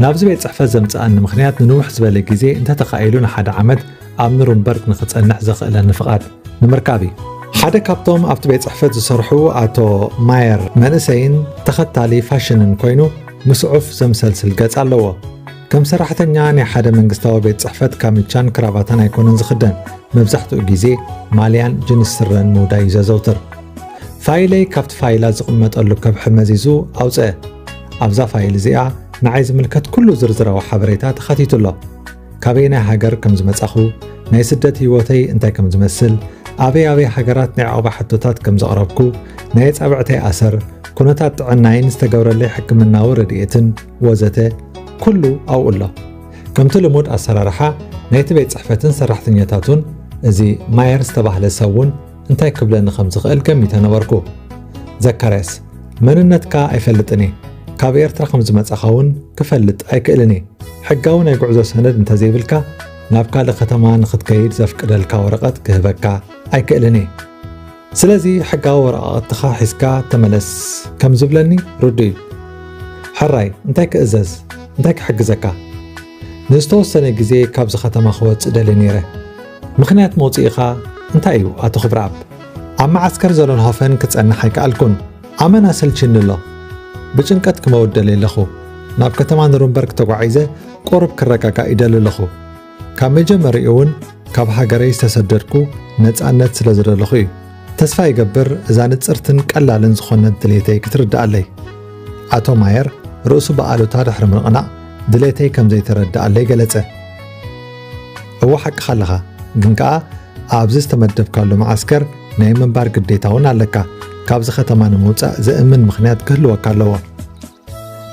ናብዚ ቤት ጽሕፈት ዘምጽኣኒ ምኽንያት፣ ንንውሕ ዝበለ ግዜ፣ እንተተኻኢሉ ንሓደ ዓመት ኣብ ኑሩምበርግ ንኽጸንሕ ዘኽእለኒ ፍቓድ ንምርካብ እዩ። ሓደ ካብቶም ኣብቲ ቤት ጽሕፈት ዝሰርሑ ኣቶ ማየር፣ መንእሰይን ተኸታሊ ፋሽንን ኮይኑ፣ ምስዑፍ ዘምሰልስል ገጽ ኣለዎ። ከም ሰራሕተኛ ናይ ሓደ መንግስታዊ ቤት ጽሕፈት ካምቻን ክራቫታን ኣይኮነን ዝኽደን። መብዛሕትኡ ግዜ ማልያን ጅንስ ስረን ምውዳይ እዩ ዘዘውትር። ፋይለይ ካብቲ ፋይላት ዝቕመጠሉ ከብሒ መዚዙ ኣውጽአ። ኣብዛ ፋይል እዚኣ ንዓይ ዝምልከት ኩሉ ዝርዝራዊ ሓበሬታ ተኻቲቱ ኣሎ። ካበየናይ ሃገር ከም ዝመጻኹ፣ ናይ ስደት ህይወተይ እንታይ ከም ዝመስል፣ ኣበይ ኣበይ ሃገራት ናይ ዑቕባ ሕቶታት ከም ዘቕረብኩ፣ ናይ ኣጻብዕተይ ኣሰር፣ ኩነታት ጥዕናይን ዝተገብረለይ ሕክምናዊ ረድኤትን ወዘተ፣ ኩሉ ኣብኡ ኣሎ። ከምቲ ልሙድ ኣሰራርሓ ናይቲ ቤት ጽሕፈትን ሰራሕተኛታቱን፣ እዚ ማየር ዝተባህለ ሰብ እውን እንታይ ክብለኒ ከም ዝኽእል ገሚተ ነበርኩ። "ዘካርያስ፣ መንነትካ ኣይፈልጥን እየ። ካብ ኤርትራ ከም ዝመጻኻ እውን ክፈልጥ ኣይክእልን እየ። ሕጋዊ ናይ ጉዕዞ ሰነድ እንተዘይብልካ፣ ናብ ካልእ ከተማ ንኽትከይድ ዘፍቅደልካ ወረቐት ክህበካ ኣይክእልን እየ። ስለዚ ሕጋዊ ወረቓቕትኻ ሒዝካ ተመለስ" ከም ዝብለኒ ርዱእ እዩ። ሕራይ፣ እንታይ ክእዘዝ? እንታይ ክሕግዘካ? ንዝተወሰነ ግዜ ካብዚ ከተማ ክወጽእ ደልየ ነይረ። ምኽንያት መውጽኢኻ እንታይ እዩ፣ ኣቶ ክብረኣብ? ኣብ መዓስከር ዘለንሆፈን ክጸንሕ ኣይከኣልኩን። ኣመና ሰልችኒ ኣሎ። ብጭንቀት ክመውት ደልየ ኣለኹ። ናብ ከተማ ኑርንበርግ ተጓዒዘ ቁሩብ ክረጋጋእ ይደሊ ኣለኹ። ካብ መጀመሪኡ እውን ካብ ሃገረይ ዝተሰደድኩ ነጻነት ስለ ዝደለኹ እዩ። ተስፋ ይገብር እዛ ንጽርትን ቀላልን ዝኾነት ድሌተይ ክትርድኣለይ። ኣቶ ማየር ርእሱ ብኣሉታ ድሕሪ ምንቕናቕ ድሌተይ ከም ዘይተረድኣለይ ገለጸ። እወ ሓቅኻ ኣለኻ፣ ግን ከኣ ኣብዚ ዝተመደብካሉ መዓስከር ናይ ምንባር ግዴታ እውን ኣለካ። ካብዚ ከተማ ንምውጻእ ዘእምን ምኽንያት ክህልወካ ኣለዎ።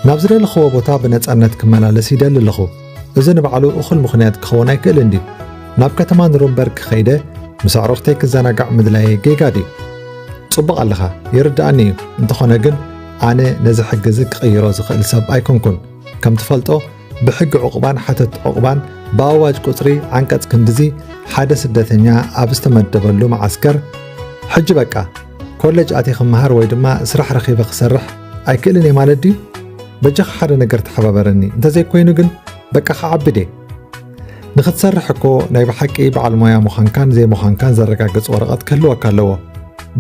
ናብ ዝደለኽዎ ቦታ ብነጻነት ክመላለስ ይደሊ ኣለኹ። እዚ ንባዕሉ እኹል ምኽንያት ክኸውን ኣይክእልን ድዩ? ናብ ከተማ ኑርንበርግ ከይደ ምስ ኣዕሩኽተይ ክዘናጋዕ ምድላየ ጌጋ ድዩ? ጽቡቕ ኣለኻ፣ ይርድኣኒ እዩ። እንተኾነ ግን ኣነ ነዚ ሕጊ እዚ ክቕይሮ ዝኽእል ሰብ ኣይኮንኩን። ከም ትፈልጦ ብሕጊ ዑቕባን ሓተት ዑቕባን ብኣዋጅ ቁጽሪ ዓንቀጽ ክንድዚ ሓደ ስደተኛ ኣብ ዝተመደበሉ መዓስከር ሕጂ በቃ ኮለጅ ኣትየ ክመሃር ወይ ድማ ስራሕ ረኺበ ክሰርሕ ኣይክእልን እየ ማለት ድዩ? በጃኻ ሓደ ነገር ተሓባበረኒ፣ እንተዘይኮይኑ ግን በቃ ክዓብድ እየ። ንኽትሰርሕ እኮ ናይ ብሓቂ በዓል ሞያ ምዃንካን ዘይምዃንካን ዘረጋግጽ ወረቐት ክህልወካ ኣለዎ።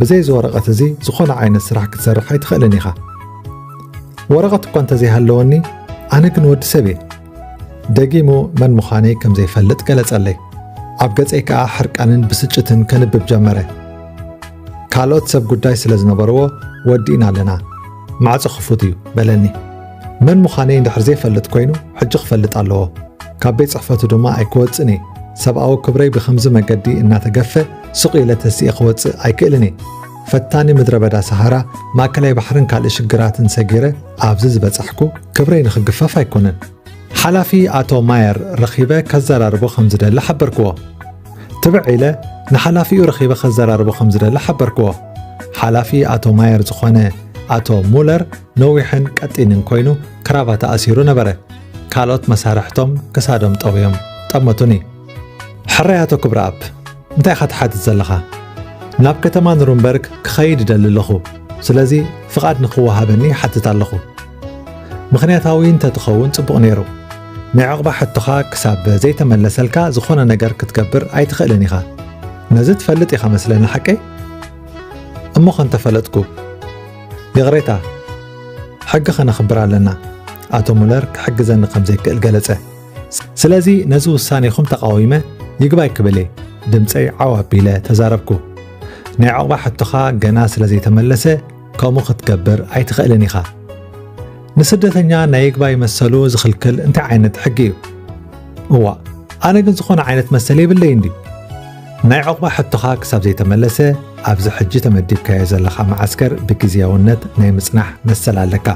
ብዘይ እዚ ወረቐት እዚ ዝኾነ ዓይነት ስራሕ ክትሰርሕ ኣይትኽእልን ኢኻ። ወረቐት እኳ እንተዘይሃለወኒ ኣነ ግን ወዲ ሰብ እየ። ደጊሙ መን ምዃነይ ከም ዘይፈልጥ ገለጸለይ። ኣብ ገጸይ ከኣ ሕርቃንን ብስጭትን ከንብብ ጀመረ። ካልኦት ሰብ ጉዳይ ስለ ዝነበርዎ ወዲእና ኣለና፣ ማዕጾ ክፉት እዩ በለኒ። መን ምዃነይ እንድሕር ዘይፈልጥ ኮይኑ ሕጂ ክፈልጥ ኣለዎ። ካብ ቤት ጽሕፈቱ ድማ ኣይክወጽእን እየ። ሰብኣዊ ክብረይ ብኸምዚ መገዲ እናተገፈ ሱቕ ኢለ ተሲኤ ክወጽእ ኣይክእልን እየ። ፈታኒ ምድረ በዳ ሰሃራ፣ ማእከላይ ባሕርን ካልእ ሽግራትን ሰጊረ ኣብዚ ዝበጻሕኩ ክብረይ ንኽግፈፍ ኣይኮነን። ሓላፊ ኣቶ ማየር ረኺበ ከዘራርቦ ከም ዝደሊ ሓበርክዎ። ትብዕ ኢለ ንሓላፊኡ ረኺበ ከዘራርቦ ከም ዝደሊ ሓበርክዎ። ሓላፊ ኣቶ ማየር ዝኾነ ኣቶ ሙለር ነዊሕን ቀጢንን ኮይኑ ክራቫታ ኣሲሩ ነበረ። ካልኦት መሳርሕቶም ክሳዶም ጠውዮም ጠመቱኒ። ሕራይ ኣቶ ክብረኣብ፣ እንታይ ኢኻ ትሓትት ዘለኻ? ናብ ከተማ ኑርንበርግ ክኸይድ እደሊ ኣለኹ። ስለዚ ፍቓድ ንኽወሃበኒ ይሓትት ኣለኹ። ምኽንያታዊ እንተትኸውን ጽቡቕ ነይሩ። ናይ ዑቕባ ሕቶኻ ክሳብ ዘይተመለሰልካ ዝኾነ ነገር ክትገብር ኣይትኽእልን ኢኻ። ነዚ ትፈልጥ ኢኻ መስለኒ፣ ሓቀይ? እሞ ከንተፈለጥኩ? ይቕሬታ፣ ሕጊ ኸነኽብር ኣለና። ኣቶ ሙለር ክሕግዘኒ ከም ዘይክእል ገለጸ። ስለዚ ነዚ ውሳኔኹም ተቓዊመ ይግባይ ክብል እየ። ድምጸይ ዓው ኣቢለ ተዛረብኩ። ናይ ዑቕባ ሕቶኻ ገና ስለ ዘይተመለሰ ከምኡ ክትገብር ኣይትኽእልን ኢኻ። ንስደተኛ ናይ ይግባይ መሰሉ ዝኽልክል እንታይ ዓይነት ሕጊ እዩ? እዋእ፣ ኣነ ግን ዝኾነ ዓይነት መሰል የብለይን ድዩ? ናይ ዑቕባ ሕቶኻ ክሳብ ዘይተመለሰ ኣብዚ ሕጂ ተመዲብካዮ ዘለኻ መዓስከር ብግዝያውነት ናይ ምጽናሕ መሰል ኣለካ።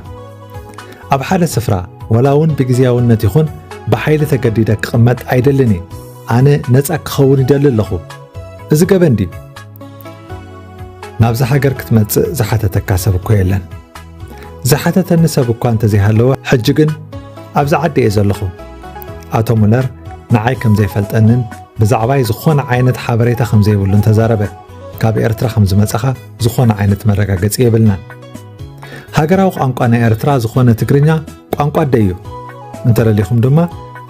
ኣብ ሓደ ስፍራ ዋላ እውን ብግዝያውነት ይኹን ብሓይሊ ተገዲደ ክቕመጥ ኣይደልን እየ። ኣነ ነጻ ክኸውን ይደሊ ኣለኹ። እዚ ገበን ድዩ? ናብዛ ሃገር ክትመጽእ ዝሓተተካ ሰብ እኮ የለን። ዝሓተተኒ ሰብ እኳ እንተዘይሃለወ፣ ሕጂ ግን ኣብዚ ዓዲ እየ ዘለኹ። ኣቶ ሙለር ንዓይ ከም ዘይፈልጠንን ብዛዕባይ ዝኾነ ዓይነት ሓበሬታ ከም ዘይብሉን ተዛረበ። ካብ ኤርትራ ከም ዝመጻኻ ዝኾነ ዓይነት መረጋገጺ የብልናን። ሃገራዊ ቋንቋ ናይ ኤርትራ ዝኾነ ትግርኛ ቋንቋ ኣደይ እዩ። እንተደሊኹም ድማ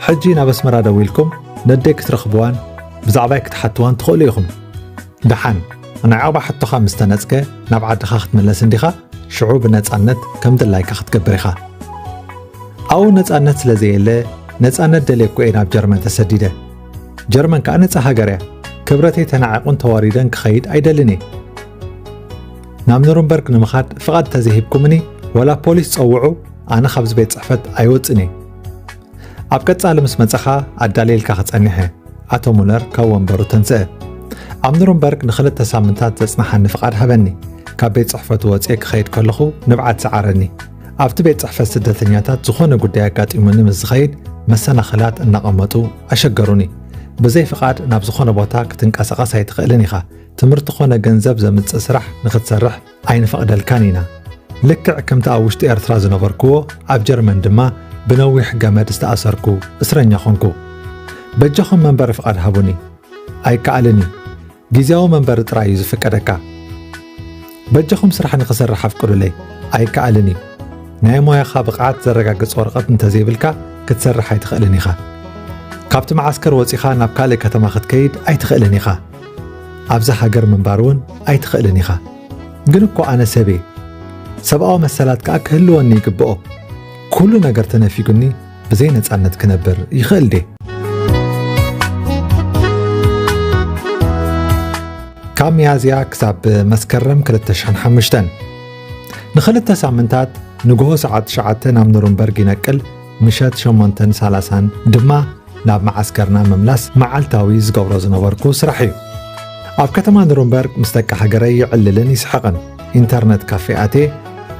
ሕጂ ናብ ኣስመራ ደዊልኩም ነደይ ክትረኽብዋን ብዛዕባይ ክትሓትዋን ትኽእሉ ኢኹም። ደሓን፣ ናይ ዑቕባ ሕቶኻ ምስ ተነጽገ ናብ ዓድኻ ክትምለስ እንዲኻ፣ ሽዑ ብነጻነት ከም ድላይካ ክትገብር ኢኻ። ኣብኡ ነጻነት ስለ ዘየለ፣ ነጻነት ደልየ እኮ እየ ናብ ጀርመን ተሰዲደ። ጀርመን ከኣ ነጻ ሃገር እያ። ክብረተይ ተናዒቑን ተዋሪደን ክኸይድ ኣይደልን እየ። ናብ ኑርንበርግ ንምኻድ ፍቓድ ተዘይሂብኩምኒ፣ ወላ ፖሊስ ጸውዑ፣ ኣነ ካብዚ ቤት ጽሕፈት ኣይወጽእን እየ። ኣብ ቀጻሊ ምስ መጻኻ ኣዳልየልካ ክጸንሕ እየ። ኣቶ ሙለር ካብ ወንበሩ ተንስአ። ኣብ ኑርንበርግ ንኽልተ ሳምንታት ዘጽንሓኒ ፍቓድ ሃበኒ። ካብ ቤት ጽሕፈቱ ወጺኤ ክኸይድ ከለኹ ንብዓት ሰዓረኒ። ኣብቲ ቤት ጽሕፈት ስደተኛታት ዝኾነ ጉዳይ ኣጋጢሙኒ ምስ ዝኸይድ መሰናኽላት እናቐመጡ ኣሸገሩኒ። ብዘይ ፍቓድ ናብ ዝኾነ ቦታ ክትንቀሳቐስ ኣይትኽእልን ኢኻ። ትምህርቲ ኾነ ገንዘብ ዘምጽእ ስራሕ ንኽትሰርሕ ኣይንፈቕደልካን ኢና። ልክዕ ከምቲ ኣብ ውሽጢ ኤርትራ ዝነበርክዎ፣ ኣብ ጀርመን ድማ ብነዊሕ ገመድ ዝተኣሰርኩ እስረኛ ኾንኩ። በጃኹም መንበሪ ፍቓድ ሃቡኒ። ኣይከኣልን እዩ። ግዝያዊ መንበሪ ጥራይ እዩ ዝፍቀደካ። በጃኹም ስራሕ ንኽሰርሕ ኣፍቅዱለይ። ኣይከኣልን እዩ። ናይ ሞያኻ ብቕዓት ዘረጋግጽ ወረቐት እንተዘይብልካ ክትሰርሕ ኣይትኽእልን ኢኻ። ካብቲ መዓስከር ወጺኻ ናብ ካልእ ከተማ ክትከይድ ኣይትኽእልን ኢኻ። ኣብዛ ሃገር ምንባር እውን ኣይትኽእልን ኢኻ። ግን እኮ ኣነ ሰብ እየ። ሰብኣዊ መሰላት ከኣ ክህልወኒ ይግብኦ። ኩሉ ነገር ተነፊጉኒ ብዘይ ነጻነት ክነብር ይኽእል ድየ? ካብ ሚያዝያ ክሳብ መስከረም ክልተ ሽሕን ሓሙሽተን። ንኽልተ ሳምንታት ንግሆ ሰዓት ትሽዓተ ናብ ኑርንበርግ ይነቅል፣ ምሸት ሸሞንተን ሰላሳን ድማ ናብ መዓስከርና ምምላስ መዓልታዊ ዝገብሮ ዝነበርኩ ስራሕ እዩ። ኣብ ከተማ ኑርንበርግ ምስ ደቂ ሃገረይ ይዕልልን ይስሕቕን። ኢንተርነት ካፌ ኣትየ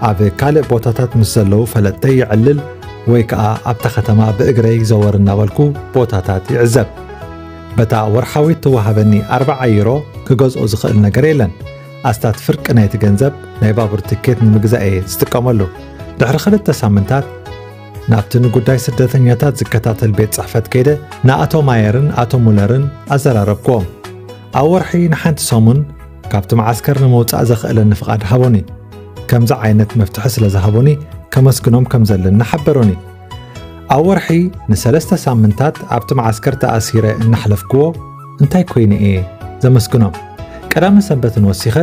ኣብ ካልእ ቦታታት ምስ ዘለዉ ፈለጥተይ ይዕልል ወይ ከኣ ኣብታ ከተማ ብእግረይ ዘወር እናበልኩ ቦታታት ይዕዘብ። በታ ወርሓዊት ትወሃበኒ ኣርብዓ ዩሮ ክገዝኦ ዝኽእል ነገር የለን። ኣስታት ፍርቂ ናይቲ ገንዘብ ናይ ባቡር ትኬት ንምግዛእ እየ ዝጥቀመሉ። ድሕሪ ክልተ ሳምንታት ናብቲ ንጉዳይ ስደተኛታት ዝከታተል ቤት ጽሕፈት ከይደ ንኣቶ ማየርን ኣቶ ሙለርን ኣዘራረብክዎም። ኣብ ወርሒ ንሓንቲ ሰሙን ካብቲ መዓስከር ንምውጻእ ዘኽእለኒ ፍቓድ ሃቡኒ። ከምዚ ዓይነት መፍትሒ ስለ ዝሃቡኒ ከመስግኖም ከም ዘለኒ ሓበሩኒ። ኣብ ወርሒ ንሰለስተ ሳምንታት ኣብቲ መዓስከር ተኣሲረ እናሕለፍክዎ እንታይ ኮይነ እየ ዘመስግኖም? ቀዳምን ሰንበትን ወሲኸ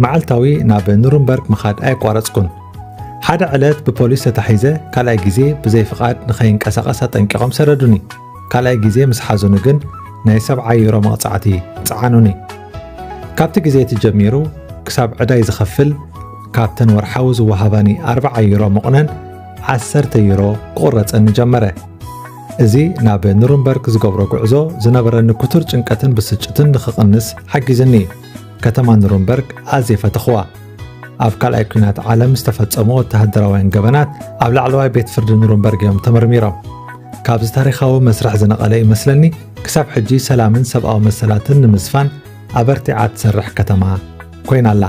መዓልታዊ ናብ ኑርንበርግ ምኻድ ኣየቋረጽኩን። ሓደ ዕለት ብፖሊስ ተታሒዘ ካልኣይ ግዜ ብዘይ ፍቓድ ንኸይንቀሳቐስ ኣጠንቂቖም ሰደዱኒ። ካልኣይ ግዜ ምስ ሓዙኒ ግን ናይ ሰብዓ ዩሮ መቕጻዕቲ ጸዓኑኒ። ካብቲ ግዜ እቲ ጀሚሩ ክሳብ ዕዳይ ዝኸፍል ካብተን ወርሓዊ ዝወሃባኒ ኣርብዓ ዩሮ መቑነን ዓሰርተ ዩሮ ክቑረጸኒ ጀመረ። እዚ ናብ ኑርንበርግ ዝገብሮ ጉዕዞ ዝነበረኒ ክቱር ጭንቀትን ብስጭትን ንኽቕንስ ሓጊዝኒ እዩ። ከተማ ኑርንበርግ ኣዝየ ፈተኽዋ። ኣብ ካልኣይ ኲናት ዓለም ዝተፈጸሙ ወተሃደራውያን ገበናት ኣብ ላዕለዋይ ቤት ፍርዲ ኑርንበርግ እዮም ተመርሚሮም። ካብዚ ታሪኻዊ መስርሕ ዝነቐለ ይመስለኒ ክሳብ ሕጂ ሰላምን ሰብኣዊ መሰላትን ንምስፋን ኣበርቲዓ ትሰርሕ ከተማ ኮይና ኣላ።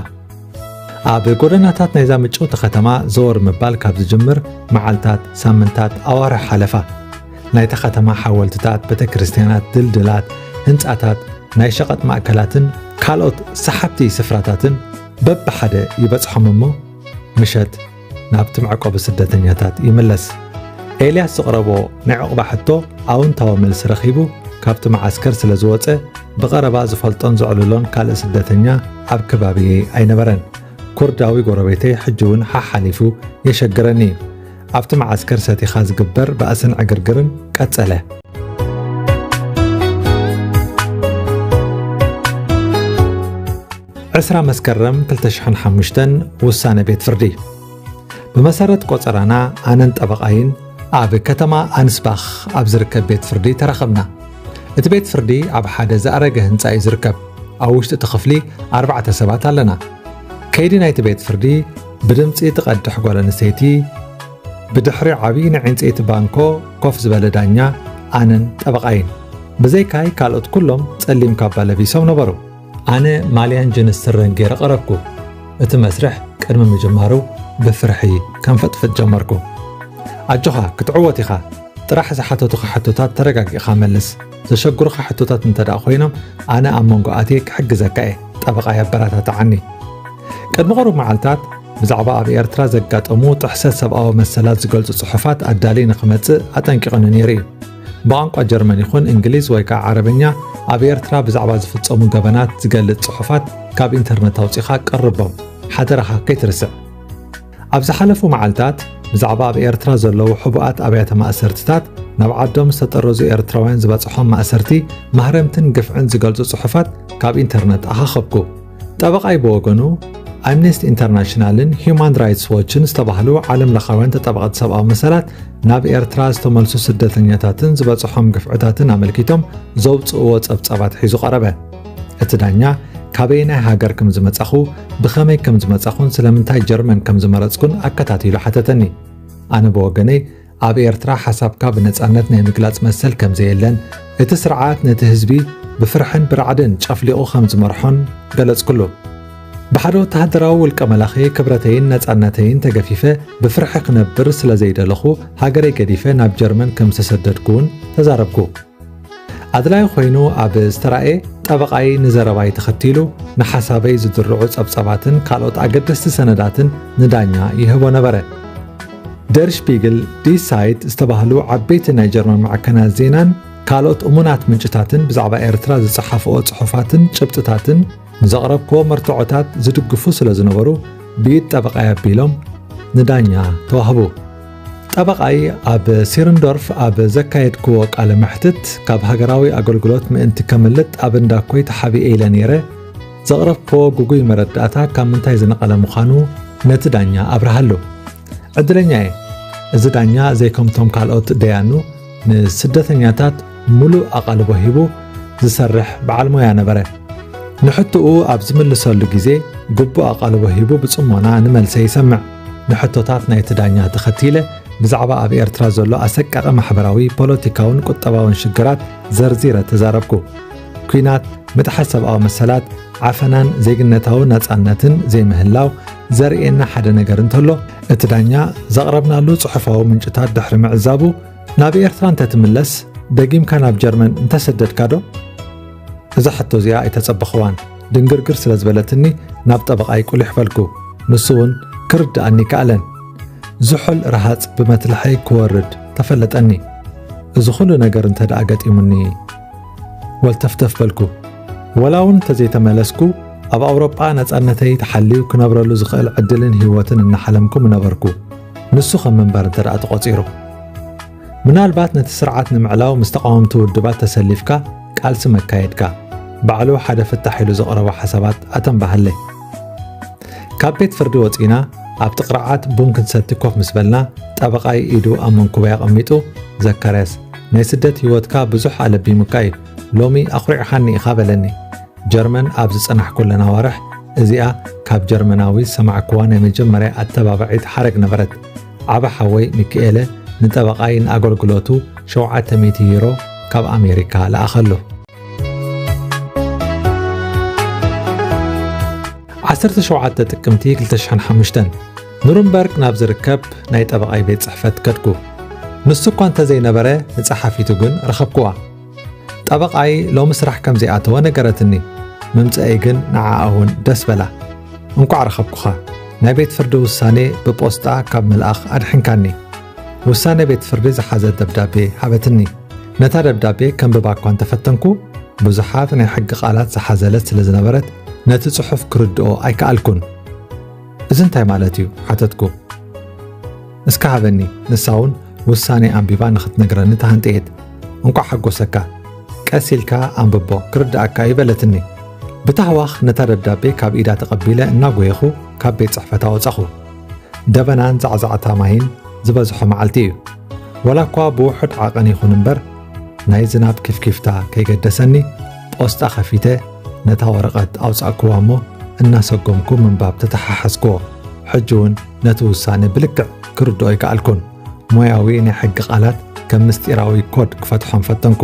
ኣብ ጎደናታት ናይዛ ምጭውቲ ከተማ ዘወር ምባል ካብ ዝጅምር መዓልታት፣ ሳምንታት፣ ኣዋርሕ ሓለፋ። ናይታ ከተማ ሓወልትታት፣ ቤተክርስትያናት፣ ድልድላት፣ ህንጻታት፣ ናይ ሸቐጥ ማእከላትን ካልኦት ሰሓብቲ ስፍራታትን በብሓደ ይበጽሖም እሞ ምሸት ናብቲ መዕቆቢ ስደተኛታት ይምለስ። ኤልያስ ዘቕረቦ ናይ ዑቕባ ሕቶ ኣውንታዊ መልሲ ረኺቡ ካብቲ መዓስከር ስለ ዝወጸ ብቐረባ ዝፈልጦን ዘዕልሎን ካልእ ስደተኛ ኣብ ከባቢየይ ኣይነበረን። ኩርዳዊ ጎረቤተይ ሕጂ እውን ሓሓሊፉ የሸግረኒ እዩ። ኣብቲ መዓስከር ሰቲኻ ዝግበር ባእስን ዕግርግርን ቀጸለ። ዕስራ መስከረም ክልተ ሽሕን ሓሙሽተን ውሳነ ቤት ፍርዲ። ብመሰረት ቆጸራና ኣነን ጠበቓይን ኣብ ከተማ ኣንስባኽ ኣብ ዝርከብ ቤት ፍርዲ ተራኸብና። እቲ ቤት ፍርዲ ኣብ ሓደ ዝኣረገ ህንጻ እዩ ዝርከብ። ኣብ ውሽጢ እቲ ክፍሊ ኣርባዕተ ሰባት ኣለና። ከይዲ ናይቲ ቤት ፍርዲ ብድምጺ ትቐድሕ ጓል ኣንስተይቲ፣ ብድሕሪ ዓቢ ናይ ዕንጸይቲ ባንኮ ኮፍ ዝበለ ዳኛ፣ ኣነን ጠበቓይን። ብዘይካይ ካልኦት ኩሎም ጸሊም ካባ ለቢሶም ነበሩ። ኣነ ማልያን ጅንስ ስረን ገይረ ቀረብኩ። እቲ መስርሕ ቅድሚ ምጅማሩ ብፍርሒ ከንፈጥፍጥ ጀመርኩ። ኣጆኻ፣ ክትዕወት ኢኻ። ጥራሕ ዝሓተቱኻ ሕቶታት ተረጋጊእኻ መልስ። ዘሸግሩኻ ሕቶታት እንተ ደኣ ኮይኖም፣ ኣነ ኣብ መንጎ ኣትየ ክሕግዘካ እየ፣ ጠበቓይ ኣበረታትዓኒ። ቅድሚ ቁሩብ መዓልታት ብዛዕባ ኣብ ኤርትራ ዘጋጠሙ ጥሕሰት ሰብኣዊ መሰላት ዝገልጹ ጽሑፋት ኣዳልዩ ንኽመጽእ ኣጠንቂቑኒ ነይሩ እዩ። ብቋንቋ ጀርመን ይኹን እንግሊዝ ወይ ከኣ ዓረብኛ ኣብ ኤርትራ ብዛዕባ ዝፍጸሙ ገበናት ዝገልጽ ጽሑፋት ካብ ኢንተርነት ኣውጺኻ ቀርቦም፣ ሓደራኻ ከይትርስዕ። ኣብ ዝሓለፉ መዓልታት ብዛዕባ ኣብ ኤርትራ ዘለዉ ሕቡኣት ኣብያተ ማእሰርትታት ናብ ዓዶም ዝተጠረዙ ኤርትራውያን ዝበጽሖም ማእሰርቲ ማህረምትን ግፍዕን ዝገልጹ ጽሑፋት ካብ ኢንተርነት ኣኻኸብኩ። ጠበቓይ ብወገኑ፣ ኣምነስቲ ኢንተርናሽናልን ሂዩማን ራይትስ ዎችን ዝተባህሉ ዓለም ለኻውያን ተጣበቕቲ ሰብኣዊ መሰላት ናብ ኤርትራ ዝተመልሱ ስደተኛታትን ዝበጽሖም ግፍዕታትን ኣመልኪቶም ዘውጽእዎ ጸብጻባት ሒዙ ቀረበ። እቲ ዳኛ፣ ካበየናይ ሃገር ከም ዝመጻኹ፣ ብኸመይ ከም ዝመጻኹን ስለምንታይ ጀርመን ከም ዝመረጽኩን ኣከታቲሉ ሓተተኒ። ኣነ ብወገነይ፣ ኣብ ኤርትራ ሓሳብካ ብነጻነት ናይ ምግላጽ መሰል ከም ዘየለን፣ እቲ ስርዓት ነቲ ህዝቢ ብፍርሕን ብራዕድን ጨፍሊቑ ከም ዝመርሖን ገለጽኩሉ። ብሓደ ወተሃደራዊ ውልቀ መላኺ ክብረተይን ነጻነተይን ተገፊፈ ብፍርሒ ክነብር ስለ ዘይደለኹ፣ ሃገረይ ገዲፈ ናብ ጀርመን ከም ዝተሰደድኩ እውን ተዛረብኩ። ኣድላዪ ኮይኑ ኣብ ዝተራእየ፣ ጠበቓይ ንዘረባይ ተኸቲሉ ንሓሳበይ ዝድርዑ ጸብጻባትን ካልኦት ኣገደስቲ ሰነዳትን ንዳኛ ይህቦ ነበረ። ደር ሽፒግል፣ ዲ ሳይት ዝተባህሉ ዓበይቲ ናይ ጀርመን ማዕከናት ዜናን ካልኦት እሙናት ምንጭታትን ብዛዕባ ኤርትራ ዝጸሓፍኦ ጽሑፋትን ጭብጥታትን ንዘቕረብክዎ መርትዖታት ዝድግፉ ስለ ዝነበሩ፣ ብኢድ ጠበቓይ ኣቢሎም ንዳኛ ተዋህቡ። ጠበቓይ ኣብ ሲርንዶርፍ ኣብ ዘካየድክዎ ቃለ መሕትት፣ ካብ ሃገራዊ ኣገልግሎት ምእንቲ ከምልጥ ኣብ እንዳኮይ ተሓቢኤ ኢለ ነይረ፣ ዘቕረብክዎ ግጉይ መረዳእታ ካብ ምንታይ ዝነቐለ ምዃኑ ነቲ ዳኛ ኣብርሃሉ። ዕድለኛ እየ። እዚ ዳኛ ዘይከምቶም ካልኦት ደያኑ ንስደተኛታት ምሉእ ኣቓልቦ ሂቡ ዝሰርሕ በዓል ሞያ ነበረ። ንሕቶኡ ኣብ ዝምልሰሉ ግዜ ግቡእ ኣቓልቦ ሂቡ ብጽሞና ንመልሰይ ይሰምዕ። ንሕቶታት ናይቲ ዳኛ ተኸቲለ ብዛዕባ ኣብ ኤርትራ ዘሎ ኣሰቃቒ ማሕበራዊ፣ ፖለቲካውን ቁጠባውን ሽግራት ዘርዚረ ተዛረብኩ። ኲናት፣ ምጥሓስ ሰብኣዊ መሰላት፣ ዓፈናን ዜግነታዊ ናጻነትን ዘይምህላው ዘርእየና ሓደ ነገር እንተሎ፣ እቲ ዳኛ ዘቕረብናሉ ጽሑፋዊ ምንጭታት ድሕሪ ምዕዛቡ፣ ናብ ኤርትራ እንተትምለስ፣ ደጊምካ ናብ ጀርመን እንተሰደድካ ዶ? እዛ ሕቶ እዚኣ ኣይተጸበኽዋን። ድንግርግር ስለ ዝበለትኒ ናብ ጠበቓይ ቁሊሕ በልኩ። ንሱ እውን ክርድኣኒ ከኣለን። ዝሑል ረሃጽ ብመትልሐይ ክወርድ ተፈለጠኒ። እዚ ኩሉ ነገር እንተ ደኣ ገጢሙኒ፣ ወልተፍተፍ በልኩ። ወላ እውን እንተዘይተመለስኩ፣ ኣብ ኣውሮጳ ነጻነተይ ተሓልዩ ክነብረሉ ዝኽእል ዕድልን ህይወትን እናሓለምኩ ምነበርኩ። ንሱ ከም ምንባር እንተ ደኣ ተቖጺሩ። ምናልባት ነቲ ስርዓት ንምዕላው ምስ ተቓወምቲ ውድባት ተሰሊፍካ ቃልሲ መካየድካ፣ ባዕሉ ሓደ ፍታሕ ኢሉ ዘቕረቦ ሓሳባት ኣተንባሃለይ። ካብ ቤት ፍርዲ ወጺና ኣብቲ ቅርዓት ቡን ክንሰቲ ኮፍ ምስ በልና፣ ጠበቓይ ኢዱ ኣብ መንኩበይ ኣቐሚጡ፣ "ዘካርያስ፣ ናይ ስደት ህይወትካ ብዙሕ ኣለቢሙካ እዩ። ሎሚ ኣኹሪዕኻኒ ኢኻ" በለኒ። ጀርመን ኣብ ዝጸናሕኩለን ኣዋርሕ፣ እዚኣ ካብ ጀርመናዊ ዝሰማዕክዋ ናይ መጀመርያ ኣተባባዒት ሓረግ ነበረት። ዓቢ ሓወይ ሚኪኤለ ንጠበቓይ ንኣገልግሎቱ ሸውዓተ ሚእቲ ዩሮ ካብ ኣሜሪካ ለኣኸሉ። ዓሰርተ ሸውዓተ ጥቅምቲ ክልተ ሽሕን ሓሙሽተን፣ ኑርንበርግ ናብ ዝርከብ ናይ ጠበቓይ ቤት ጽሕፈት ከድኩ። ንሱ እኳ እንተዘይነበረ፣ ንጸሓፊቱ ግን ረኸብክዋ። ጠበቓይ ሎሚ ስራሕ ከም ዘይኣተወ ነገረትኒ። ምምጽኣይ ግን ንዓኣ እውን ደስ በላ። "እንቋዕ ረኸብኩኻ። ናይ ቤት ፍርዲ ውሳኔ ብፖስጣ ካብ ምልኣኽ ኣድሒንካኒ።" ውሳኔ ቤት ፍርዲ ዝሓዘት ደብዳቤ ሃበትኒ። ነታ ደብዳቤ ከንብባ እኳ እንተፈተንኩ፣ ብዙሓት ናይ ሕጊ ቃላት ዝሓዘለት ስለ ዝነበረት፣ ነቲ ጽሑፍ ክርድኦ ኣይከኣልኩን። "እዚ እንታይ ማለት እዩ?" ሓተትኩ። "እስከ ሃበኒ፣ ንሳ እውን ውሳኔ ኣንቢባ ንኽትነግረኒ ተሃንጥየት።" "እንቋዕ ሓጎሰካ። ቀስ ኢልካ ኣንብቦ፣ ክርድኣካ እዩ" በለትኒ። ብታህዋኽ ነታ ደብዳቤ ካብ ኢዳ ተቐቢለ እናጎየኹ ካብ ቤት ጽሕፈታ ወጻኹ። ደበናን ዛዕዛዕታ ማይን ዝበዝሖ መዓልቲ እዩ። ወላ እኳ ብውሑድ ዓቐን ይኹን እምበር፣ ናይ ዝናብ ኪፍኪፍታ ከይገደሰኒ፣ ጶስጣ ከፊተ ነታ ወረቐት ኣውጻእክዋ እሞ፣ እናሰጎምኩ ምንባብ ተተሓሓዝክዎ። ሕጂ እውን ነቲ ውሳነ ብልክዕ ክርድኦ ኣይከኣልኩን። ሞያዊ ናይ ሕጊ ቃላት ከም ምስጢራዊ ኮድ ክፈትሖም ፈተንኩ።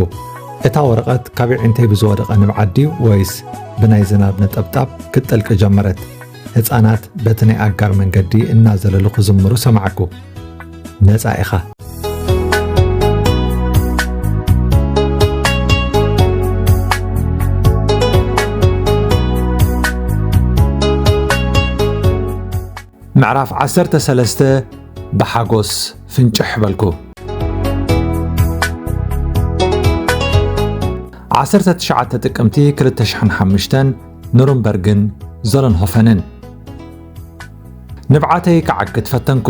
እታ ወረቐት ካብ ኣዒንተይ ብዝወደቐ ንብዓት ድዩ ወይስ ብናይ ዝናብ ነጠብጣብ ክትጠልቂ ጀመረት? ህጻናት በቲ ናይ ኣጋር መንገዲ እናዘለሉ ክዝምሩ ሰማዕኩ። ነጻ ኢኻ። ምዕራፍ ዓሰርተ ሰለስተ። ብሓጎስ ፍንጭሕ በልኩ። ዓሰርተ ትሽዓተ ጥቅምቲ ክልተ ሽሕን ሓሙሽተን፣ ኑርንበርግን ዞለንሆፈንን። ንብዓተይ ክዓግት ፈተንኩ።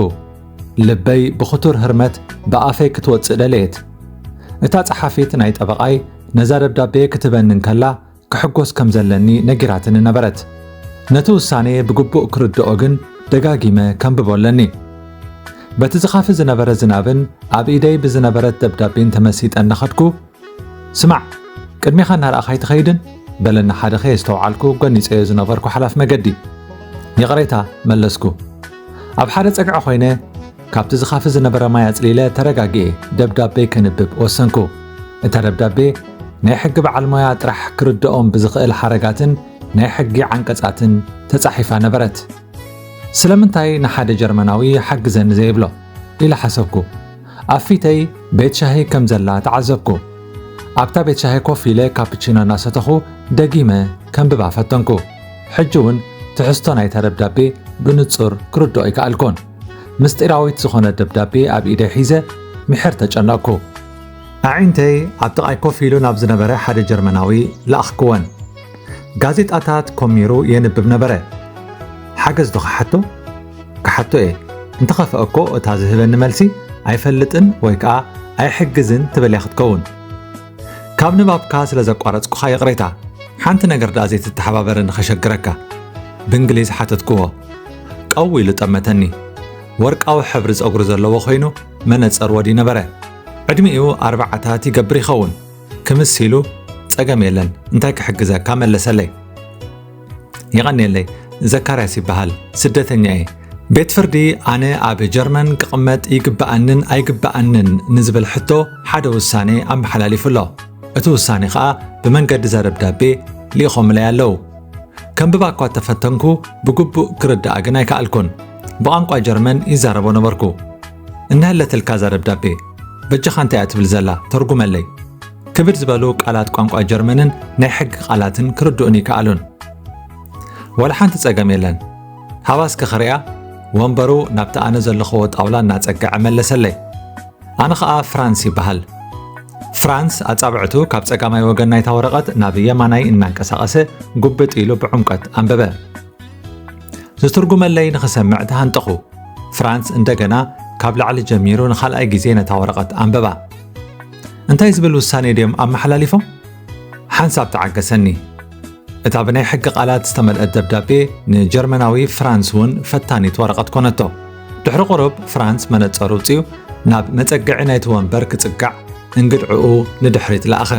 ልበይ ብኽቱር ህርመት ብኣፈይ ክትወጽእ ደለየት። እታ ጸሓፊት ናይ ጠበቓይ ነዛ ደብዳቤ ክትበኒ እንከላ፣ ክሕጎስ ከም ዘለኒ ነጊራትኒ ነበረት። ነቲ ውሳኔ ብግቡእ ክርድኦ ግን ደጋጊመ ከንብቦ ኣለኒ። በቲ ዝኻፊ ዝነበረ ዝናብን ኣብ ኢደይ ብዝነበረት ደብዳቤን ተመሲጠ እናኸድኩ፣ "ስማዕ፣ ቅድሜኻ እናረኣኻ ኣይትኸይድን?" በለኒ ሓደ ከየስተውዓልኩ ጎኒጸዮ ዝነበርኩ ሓላፍ መገዲ። "ይቕሬታ" መለስኩ። ኣብ ሓደ ጸግዒ ኮይነ፣ ካብቲ ዝኻፊ ዝነበረ ማይ ኣጽሊለ ተረጋጊኤ ደብዳቤ ከንብብ ወሰንኩ። እታ ደብዳቤ ናይ ሕጊ በዓል ሞያ ጥራሕ ክርድኦም ብዝኽእል ሓረጋትን ናይ ሕጊ ዓንቀጻትን ተጻሒፋ ነበረት። "ስለምንታይ ንሓደ ጀርመናዊ ሓግዘኒ ዘይብሎ?" ኢለ ሓሰብኩ። ኣብ ፊተይ ቤት ሻሂ ከም ዘላ ተዓዘብኩ። ኣብታ ቤት ሻሂ ኮፍ ኢለ ካፕቺኖ እናሰተኹ ደጊመ ከንብባ ፈተንኩ። ሕጂ እውን ትሕዝቶ ናይታ ደብዳቤ ብንጹር ክርድኦ ኣይከኣልኩን። ምስጢራዊት ዝኾነት ደብዳቤ ኣብ ኢደይ ሒዘ ምሒር ተጨነቕኩ። ኣዒንተይ ኣብ ጥቓይ ኮፍ ኢሉ ናብ ዝነበረ ሓደ ጀርመናዊ ለኣኽክወን። ጋዜጣታት ኮሚሩ የንብብ ነበረ። "ሓገዝ ዶ ክሓቶ?" "ክሓቶ እየ። እንተኸፍአ እኮ እታ ዝህበኒ መልሲ ኣይፈልጥን ወይ ከኣ ኣይሕግዝን ትብል እያ ክትከውን። ካብ ንባብካ ስለ ዘቋረጽኩኻ ይቕሬታ። ሓንቲ ነገር ደኣ ዘይትተሓባበረኒ ከሸግረካ። ብእንግሊዝ ሓተትክዎ። ቀው ኢሉ ጠመተኒ። ወርቃዊ ሕብሪ ጸጉሪ ዘለዎ ኮይኑ መነጸር ወዲ ነበረ። ዕድሚኡ ኣርባዓታት ይገብር ይኸውን። ክምስ ኢሉ፣ "ጸገም የለን፣ እንታይ ክሕግዘካ?" መለሰለይ። የቐንየለይ፣ ዘካርያስ ይበሃል፣ ስደተኛ እየ። ቤት ፍርዲ ኣነ ኣብ ጀርመን ክቕመጥ ይግብኣንን ኣይግብኣንን ንዝብል ሕቶ ሓደ ውሳኔ ኣመሓላሊፉ ኣሎ። እቲ ውሳኔ ኸኣ ብመንገዲ እዛ ደብዳቤ ልኢኾምለይ ኣለዉ። ከንብባ እኳ ተፈተንኩ፣ ብግቡእ ክርድኣ ግን ኣይከኣልኩን። ብቋንቋ ጀርመን ይዛረቦ ነበርኩ። "እንሀለትልካ እዛ ደብዳቤ፣ በጃኻ እንታይ እያ ትብል ዘላ? ተርጉመለይ። ክብድ ዝበሉ ቃላት ቋንቋ ጀርመንን ናይ ሕጊ ቃላትን ክርድኡኒ ይከኣሉን።" "ዋላ ሓንቲ ጸገም የለን። ሃባ እስከ ክሪኣ?" ወንበሩ ናብቲ ኣነ ዘለኽዎ ጣውላ እናጸግዐ መለሰለይ። ኣነ ኸኣ ፍራንስ ይበሃል። ፍራንስ ኣጻብዕቱ ካብ ጸጋማይ ወገን ናይታ ወረቐት ናብ የማናይ እናንቀሳቐሰ ጉብጥ ኢሉ ብዕምቀት ኣንበበ። ዝትርጉመለይ ንኽሰምዕ ተሃንጠኹ። ፍራንስ እንደገና ካብ ላዕሊ ጀሚሩ ንኻልኣይ ግዜ ነታ ወረቐት ኣንበባ። "እንታይ ዝብል ውሳኔ ድዮም ኣመሓላሊፎም? ሓንሳብ ተዓገሰኒ።" እታ ብናይ ሕጊ ቃላት ዝተመልአት ደብዳቤ ንጀርመናዊ ፍራንስ እውን ፈታኒት ወረቐት ኮነቶ። ድሕሪ ቁሩብ ፍራንስ መነጸሩ ኣውጺኡ ናብ መጸግዒ ናይቲ ወንበር ክጽጋዕ እንግድዕኡ ንድሕሪት ለኣኸ።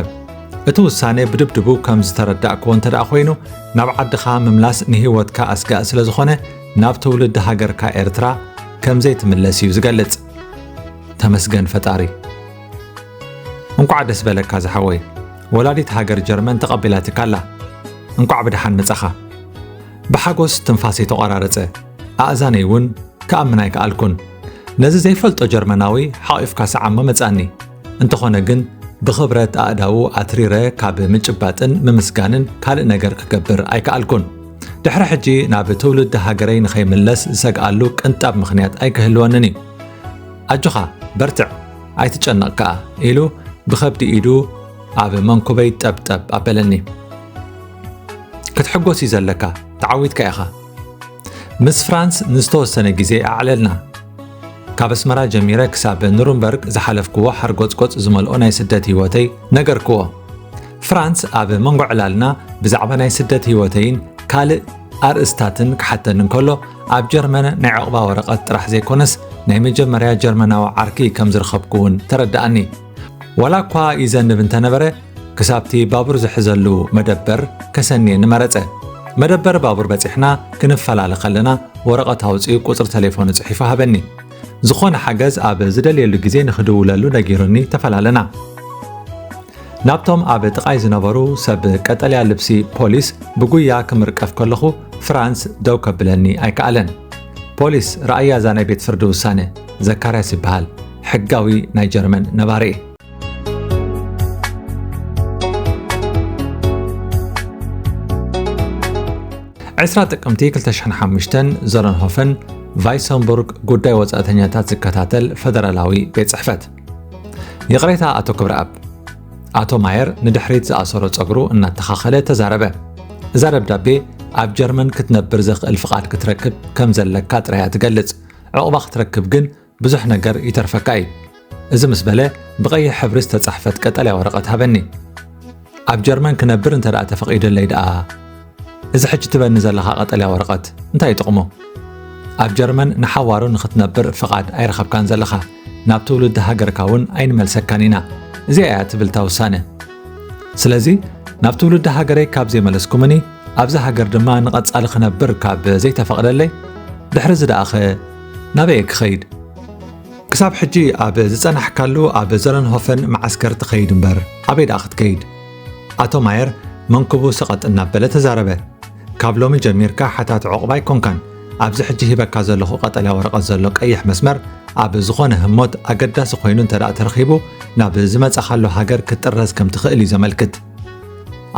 እቲ ውሳኔ ብድብድቡ ከም ዝተረዳእክዎ እንተ ደኣ ኮይኑ፣ ናብ ዓድኻ ምምላስ ንህይወትካ ኣስጋኢ ስለ ዝኾነ፣ ናብ ትውልዲ ሃገርካ ኤርትራ ከም ዘይትምለስ እዩ ዝገልጽ። ተመስገን ፈጣሪ። እንቋዕ ደስ በለካ ዝሓወይ። ወላዲት ሃገር ጀርመን ተቐቢላትካ ኣላ። እንቋዕ ብደሓን መጻኻ። ብሓጎስ ትንፋሰይ ተቖራረጸ። ኣእዛነይ እውን ክኣምን ኣይከኣልኩን። ነዚ ዘይፈልጦ ጀርመናዊ ሓቒፍካ ሰዓሞ መጻኒ። እንተኾነ ግን ብኽብረት ኣእዳዉ ኣትሪረ ካብ ምጭባጥን ምምስጋንን ካልእ ነገር ክገብር ኣይከኣልኩን። ድሕሪ ሕጂ ናብ ትውልዲ ሃገረይ ንኸይምለስ ዝሰግኣሉ ቅንጣብ ምኽንያት ኣይክህልወንን እዩ። "ኣጆኻ፣ በርትዕ፣ ኣይትጨነቕ ከኣ" ኢሉ ብኸብዲ ኢዱ ኣብ መንኩበይ ጠብጠብ ኣበለኒ። "ክትሕጎስ እዩ ዘለካ፣ ተዓዊትካ ኢኻ።" ምስ ፍራንስ ንዝተወሰነ ግዜ ኣዕለልና። ካብ ኣስመራ ጀሚረ ክሳብ ኑርንበርግ ዝሓለፍክዎ ሓርጎጽጎጽ ዝመልኦ ናይ ስደት ህይወተይ ነገርክዎ። ፍራንስ ኣብ መንጎ ዕላልና ብዛዕባ ናይ ስደት ህይወተይን ካልእ ኣርእስታትን ክሓተኒ እንከሎ፣ ኣብ ጀርመን ናይ ዕቑባ ወረቐት ጥራሕ ዘይኮነስ፣ ናይ መጀመርያ ጀርመናዊ ዓርኪ ከም ዝረኸብኩ እውን ተረድኣኒ። ዋላ እኳ ይዘንብ እንተነበረ፣ ክሳብቲ ባቡር ዝሕዘሉ መደበር ከሰንየኒ መረጸ። መደበር ባቡር በጺሕና ክንፈላለ ከለና፣ ወረቐት ኣውጺኡ ቁጽሪ ተሌፎኑ ጽሒፉ ሃበኒ። ዝኾነ ሓገዝ ኣብ ዝደልየሉ ግዜ ንኽድውለሉ ነጊሩኒ ተፈላለና። ናብቶም ኣብ ጥቓይ ዝነበሩ ሰብ ቀጠልያ ልብሲ ፖሊስ ብጉያ ክምርቀፍ ከለኹ፣ ፍራንስ ደው ከብለኒ ኣይከኣለን። "ፖሊስ፣ ረኣያ እዛ ናይ ቤት ፍርዲ ውሳነ፣ ዘካርያስ ይበሃል፣ ሕጋዊ ናይ ጀርመን ነባሪ እየ።" ዕስራ ጥቅምቲ ክልተ ሽሕን ሓሙሽተን፣ ዞለንሆፈን፣ ቫይሰንቡርግ፣ ጉዳይ ወጻእተኛታት ዝከታተል ፈደራላዊ ቤት ጽሕፈት። "ይቕሬታ ኣቶ ክብረኣብ።" ኣቶ ማየር ንድሕሪት ዝኣሰሮ ጸጉሩ እናተኻኸለ ተዛረበ። "እዛ ደብዳቤ ኣብ ጀርመን ክትነብር ዘኽእል ፍቓድ ክትረክብ ከም ዘለካ ጥራይ እያ ትገልጽ። ዕቑባ ክትረክብ ግን ብዙሕ ነገር ይተርፈካ እዩ።" እዚ ምስ በለ፣ ብቐይሕ ሕብሪ ዝተጻሕፈት ቀጠልያ ወረቐት ሃበኒ። "ኣብ ጀርመን ክነብር እንተ ደኣ ተፈቒዱለይ ደኣ፣ እዚ ሕጂ ትበኒ ዘለኻ ቀጠልያ ወረቐት እንታይ እዩ ጥቕሙ? ኣብ ጀርመን ንሓዋሩ ንኽትነብር ፍቓድ ኣይረኸብካን ዘለኻ። ናብ ትውልዲ ሃገርካ እውን ኣይንመልሰካን ኢና። እዚኣ እያ ትብል እታ ውሳነ። ስለዚ፣ ናብ ትውልዲ ሃገረይ ካብ ዘይመለስኩምኒ፣ ኣብዚ ሃገር ድማ ንቐጻሊ ክነብር ካብ ዘይተፈቕደለይ፣ ድሕሪ እዚ ደኣኸ ናበይ እየ ክኸይድ? ክሳብ ሕጂ ኣብ ዝጸናሕካሉ ኣብ ዘለንሆፈን መዓስከር ትኸይድ እምበር፣ ኣበይ ደኣ ክትከይድ?" ኣቶ ማየር መንኩቡ ሰቐጥ እናበለ ተዛረበ። "ካብ ሎሚ ጀሚርካ ሓታት ዕቑባ ኣይኮንካን። ኣብዚ ሕጂ ሂበካ ዘለኹ ቀጠልያ ወረቐት ዘሎ ቀይሕ መስመር፣ ኣብ ዝኾነ ህሞት ኣገዳሲ ኮይኑ እንተ ደኣ ተረኺቡ፣ ናብ ዝመጻኻሉ ሃገር ክትጥረዝ ከም ትኽእል እዩ ዘመልክት።"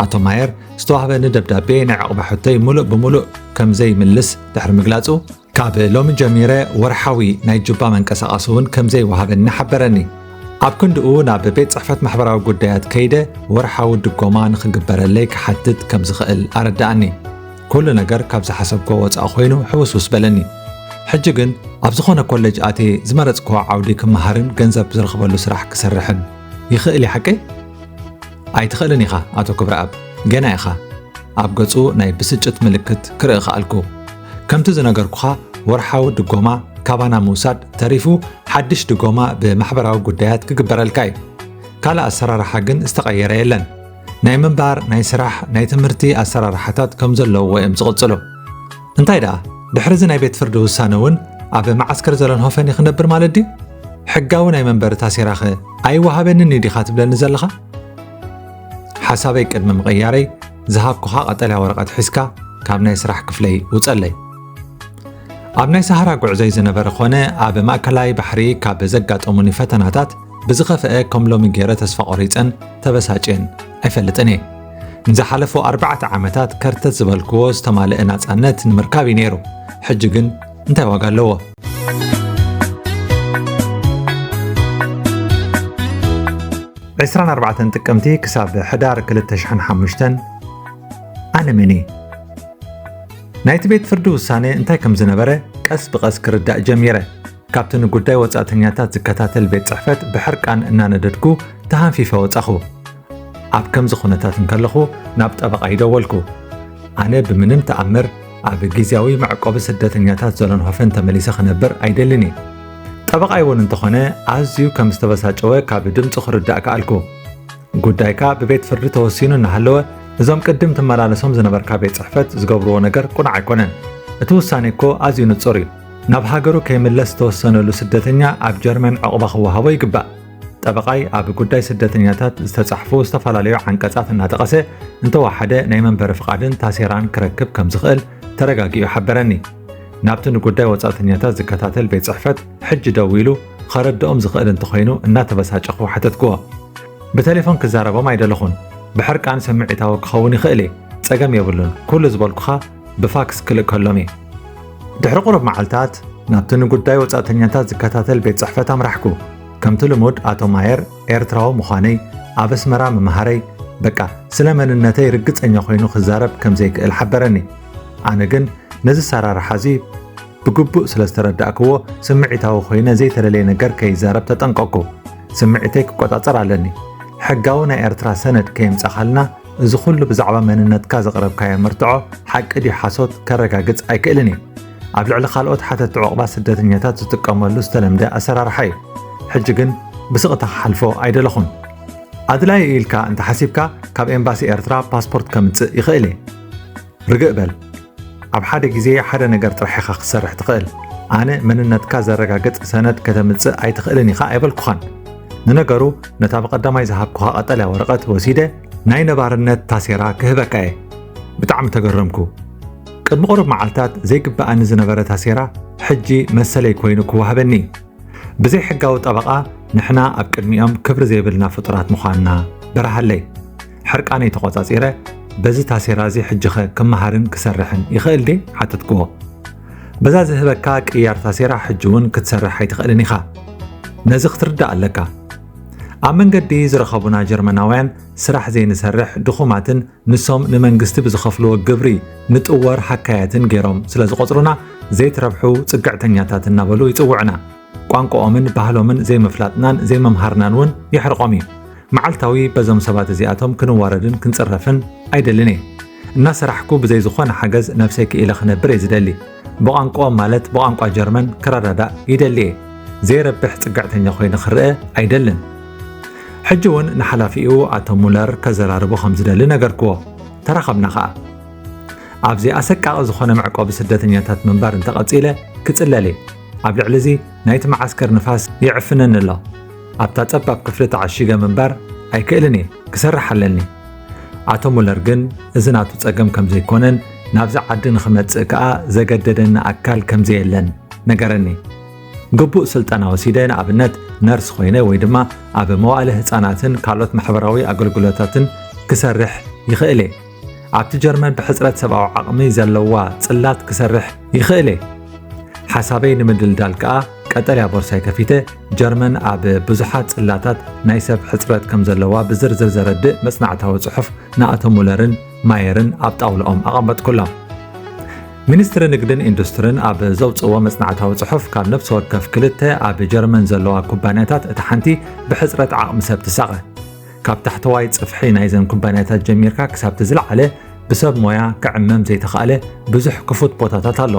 ኣቶ ማየር ዝተዋህበኒ ደብዳቤ ናይ ዕቑባ ሕቶይ ምሉእ ብምሉእ ከም ዘይምልስ ድሕሪ ምግላጹ፣ "ካብ ሎሚ ጀሚረ ወርሓዊ ናይ ጁባ መንቀሳቐሲ እውን ከም ዘይወሃበኒ ሓበረኒ። ኣብ ክንድኡ ናብ ቤት ጽሕፈት ማሕበራዊ ጉዳያት ከይደ ወርሓዊ ድጎማ ንኽግበረለይ ክሓትት ከም ዝኽእል ኣረድኣኒ። ኩሉ ነገር ካብ ዝሓሰብክዎ ወጻኢ ኮይኑ ሕውስውስ በለኒ። ሕጂ ግን ኣብ ዝኾነ ኮሌጅ ኣትየ ዝመረጽክዎ ዓውዲ ክመሃርን ገንዘብ ዝረኽበሉ ስራሕ ክሰርሕን ይኽእል እየ፣ ሓቀይ? ኣይትኽእልን ኢኻ ኣቶ ክብረኣብ፣ ገና ኢኻ። ኣብ ገጹ ናይ ብስጭት ምልክት ክርኢ ከኣልኩ። ከምቲ ዝነገርኩኻ፣ ወርሓዊ ድጎማ ካባና ምውሳድ ተሪፉ፣ ሓድሽ ድጎማ ብማሕበራዊ ጉዳያት ክግበረልካ እዩ። ካልእ ኣሰራርሓ ግን ዝተቐየረ የለን። ናይ ምንባር፣ ናይ ስራሕ፣ ናይ ትምህርቲ ኣሰራርሓታት ከም ዘለውዎ እዮም ዝቕጽሉ። እንታይ ደኣ፣ ድሕሪ እዚ ናይ ቤት ፍርዲ ውሳነ እውን ኣብ መዓስከር ዘለንሆፈን ክነብር ማለት ድዩ? ሕጋዊ ናይ መንበሪ ታሴራኸ ኣይወሃበንን እዩ ዲኻ ትብለኒ ዘለኻ? ሓሳበይ ቅድሚ ምቕያረይ፣ ዝሃብኩኻ ቀጠልያ ወረቐት ሒዝካ ካብ ናይ ስራሕ ክፍለይ ውጸለይ። ኣብ ናይ ሰሃራ ጉዕዞይ ዝነበረ ኾነ ኣብ ማእከላይ ባሕሪ ካብ ዘጋጠሙኒ ፈተናታት ብዝኸፍአ ከም ሎሚ ገይረ ተስፋ ቆሪጸን ተበሳጭየን ኣይፈልጥን እየ። ንዝሓለፉ ኣርባዕተ ዓመታት ከርተት ዝበልክዎ ዝተማልአ ናጻነት ንምርካብ እዩ ነይሩ። ሕጂ ግን እንታይ ዋጋ ኣለዎ? ዕስራን ኣርባዕተን ጥቅምቲ ክሳብ ሕዳር ክልተ ሽሕን ሓሙሽተን። ኣነ መን እየ? ናይቲ ቤት ፍርዲ ውሳነ እንታይ ከም ዝነበረ ቀስ ብቐስ ክርዳእ ጀሚረ። ካብቲ ንጉዳይ ወጻእተኛታት ዝከታተል ቤት ጽሕፈት ብሕርቃን እናነደድኩ ተሃንፊፈ ወጻኹ። ኣብ ከምዚ ኩነታት እንከለኹ ናብ ጠበቓይ ደወልኩ። ኣነ ብምንም ተኣምር ኣብ ግዝያዊ መዕቆቢ ስደተኛታት ዘለንሆፈን ተመሊሰ ክነብር ኣይደልን እየ። ጠበቓይ እውን እንተኾነ ኣዝዩ ከም ዝተበሳጨወ ካብ ድምፁ ክርዳእ ከኣልኩ። ጉዳይካ ብቤት ፍርዲ ተወሲኑ እናሃለወ እዞም ቅድም ትመላለሶም ዝነበርካ ቤት ጽሕፈት ዝገብርዎ ነገር ቁኑዕ ኣይኮነን። እቲ ውሳኔ እኮ ኣዝዩ ንጹር እዩ። ናብ ሃገሩ ከይምለስ ዝተወሰነሉ ስደተኛ ኣብ ጀርመን ዕቑባ ክወሃቦ ይግባእ። ጠበቓይ ኣብ ጉዳይ ስደተኛታት ዝተጻሕፉ ዝተፈላለዩ ዓንቀጻት እናጠቐሰ እንተወሓደ ናይ መንበሪ ፍቓድን ታሴራን ክረክብ ከም ዝኽእል ተረጋጊኡ ሓበረኒ። ናብቲ ንጉዳይ ወጻእተኛታት ዝከታተል ቤት ጽሕፈት ሕጂ ደዊሉ ኸረድኦም ዝኽእል እንተኾይኑ እናተበሳጨኹ ሓተትክዎ። ብቴሌፎን ክዛረቦም ኣይደለኹን። ብሕርቃን ስምዒታዊ ክኸውን ይኽእል እየ። ጸገም የብሉን። ኩሉ ዝበልኩኻ ብፋክስ ክልእከሎም እየ። ድሕሪ ቁሩብ መዓልታት ናብቲ ንጉዳይ ወጻእተኛታት ዝከታተል ቤት ጽሕፈት ኣምራሕኩ። ከምቲ ልሙድ ኣቶ ማየር ኤርትራዊ ምዃነይ፣ ኣብ ኣስመራ ምምሃረይ፣ በቃ ስለ መንነተይ ርግጸኛ ኮይኑ ክዛረብ ከም ዘይክእል ሓበረኒ። ኣነ ግን ነዚ ኣሰራርሓ እዚ ብግቡእ ስለ ዝተረዳእክዎ፣ ስምዒታዊ ኮይነ ዘይተደለየ ነገር ከይዛረብ ተጠንቀቕኩ። ስምዒተይ ክቆጻጸር ኣለኒ። ሕጋዊ ናይ ኤርትራ ሰነድ ከየምጻኻልና፣ እዚ ኩሉ ብዛዕባ መንነትካ ዘቕረብካዮ መርትዖ ሓቂ ድዩ ሓሶት ከረጋግጽ ኣይክእልን እየ። ኣብ ልዕሊ ካልኦት ሓተቲ ዑቕባ ስደተኛታት ዝጥቀመሉ ዝተለምደ ኣሰራርሓ እዩ። ሕጂ ግን ብስቕታ ክሓልፎ ኣይደለኹን። ኣድላዪ እዩ ኢልካ እንተሓሲብካ፣ ካብ ኤምባሲ ኤርትራ ፓስፖርት ከምጽእ ይኽእል እየ። ርግእ በል። ኣብ ሓደ ግዜ ሓደ ነገር ጥራሕ ኢኻ ክትሰርሕ ትኽእል። ኣነ መንነትካ ዘረጋግጽ ሰነድ ከተምጽእ ኣይትኽእልን ኢኻ ኣይበልኩኻን። ንነገሩ፣ ነታ ብቐዳማይ ዝሃብኩኻ ቀጠልያ ወረቐት ወሲደ ናይ ነባርነት ታሴራ ክህበካ እየ። ብጣዕሚ ተገረምኩ። ቅድሚ ቁሩብ መዓልታት ዘይግብኣኒ ዝነበረ ታሴራ ሕጂ መሰለይ ኮይኑ ክወሃበኒ እዩ። ብዘይ ሕጋዊ ጠበቓ ንሕና ኣብ ቅድሚኦም ክብሪ ዘይብልና ፍጡራት ምዃንና በርሃለይ። ሕርቃነይ ተቖጻጺረ፣ በዚ ታሴራ እዚ ሕጂኸ ክመሃርን ክሰርሕን ይኽእል ድየ? ሓተትክዎ። በዛ ዝህበካ ቅያር ታሴራ ሕጂ እውን ክትሰርሕ ኣይትኽእልን ኢኻ። ነዚ ክትርዳእ ኣለካ። ኣብ መንገዲ ዝረኸቡና ጀርመናውያን ስራሕ ዘይንሰርሕ ድኹማትን ንሶም ንመንግስቲ ብዝኸፍልዎ ግብሪ ንጥወር ሃካያትን ገይሮም ስለ ዝቖጽሩና ዘይትረብሑ ጽግዕተኛታት እናበሉ ይጽውዑና። ቋንቋኦምን ባህሎምን ዘይምፍላጥናን ዘይምምሃርናን እውን የሕርቖም እዩ። መዓልታዊ በዞም ሰባት እዚኣቶም ክንዋረድን ክንጽረፍን ኣይደልን እየ። እናሰራሕኩ ብዘይ ዝኾነ ሓገዝ ነብሰይ ክኢለ ክነብር እየ ዝደሊ። ብቋንቋኦም ማለት ብቋንቋ ጀርመን ክረዳዳእ ይደሊ እየ። ዘይረብሕ ጽግዕተኛ ኮይነ ክረአ ኣይደልን። ሕጂ እውን ንሓላፊኡ ኣቶ ሙለር ከዘራርቦ ከም ዝደሊ ነገርክዎ። ተራኸብና ኸኣ። ኣብዚ ኣሰቃቒ ዝኾነ መዕቆቢ ስደተኛታት ምንባር እንተቐጺለ ክጽለል እየ። ኣብ ልዕሊ እዚ ናይቲ መዓስከር ንፋስ ይዕፍነኒ ኣሎ። ኣብታ ጸባብ ክፍሊ ተዓሺገ ምንባር ኣይክእልን እየ፣ ክሰርሕ ኣለኒ። ኣቶ ሙለር ግን እዚ ናቱ ጸገም ከም ዘይኮነን ናብዚ ዓዲ ንኽመጽእ ከኣ ዘገደደኒ ኣካል ከም ዘየለን ነገረኒ። ግቡእ ስልጠና ወሲደ፣ ንኣብነት ነርስ ኮይነ ወይ ድማ ኣብ መዋእለ ህጻናትን ካልኦት ማሕበራዊ ኣገልግሎታትን ክሰርሕ ይኽእል እየ። ኣብቲ ጀርመን ብሕጽረት ሰብኣዊ ዓቕሚ ዘለዋ ጽላት ክሰርሕ ይኽእል እየ። ሓሳበይ ንምድልዳል ከኣ ቀጠልያ ቦርሳይ ከፊተ ጀርመን ኣብ ብዙሓት ጽላታት ናይ ሰብ ሕጽረት ከም ዘለዋ ብዝርዝር ዘረድእ መጽናዕታዊ ጽሑፍ ንኣቶ ሙለርን ማየርን ኣብ ጣውላኦም ኣቐመጥኩሎም። ሚኒስትሪ ንግድን ኢንዱስትርን ኣብ ዘውፅእዎ መጽናዕታዊ ጽሑፍ፣ ካብ ነፍሲ ወከፍ ክልተ ኣብ ጀርመን ዘለዋ ኩባንያታት እታ ሓንቲ ብሕጽረት ዓቕሚ ሰብ ትሳቐ። ካብ ታሕተዋይ ጽፍሒ ናይዘን ኩባንያታት ጀሚርካ ክሳብቲ ዝለዓለ ብሰብ ሞያ ክዕመም ዘይተኻእለ ብዙሕ ክፉት ቦታታት ኣሎ።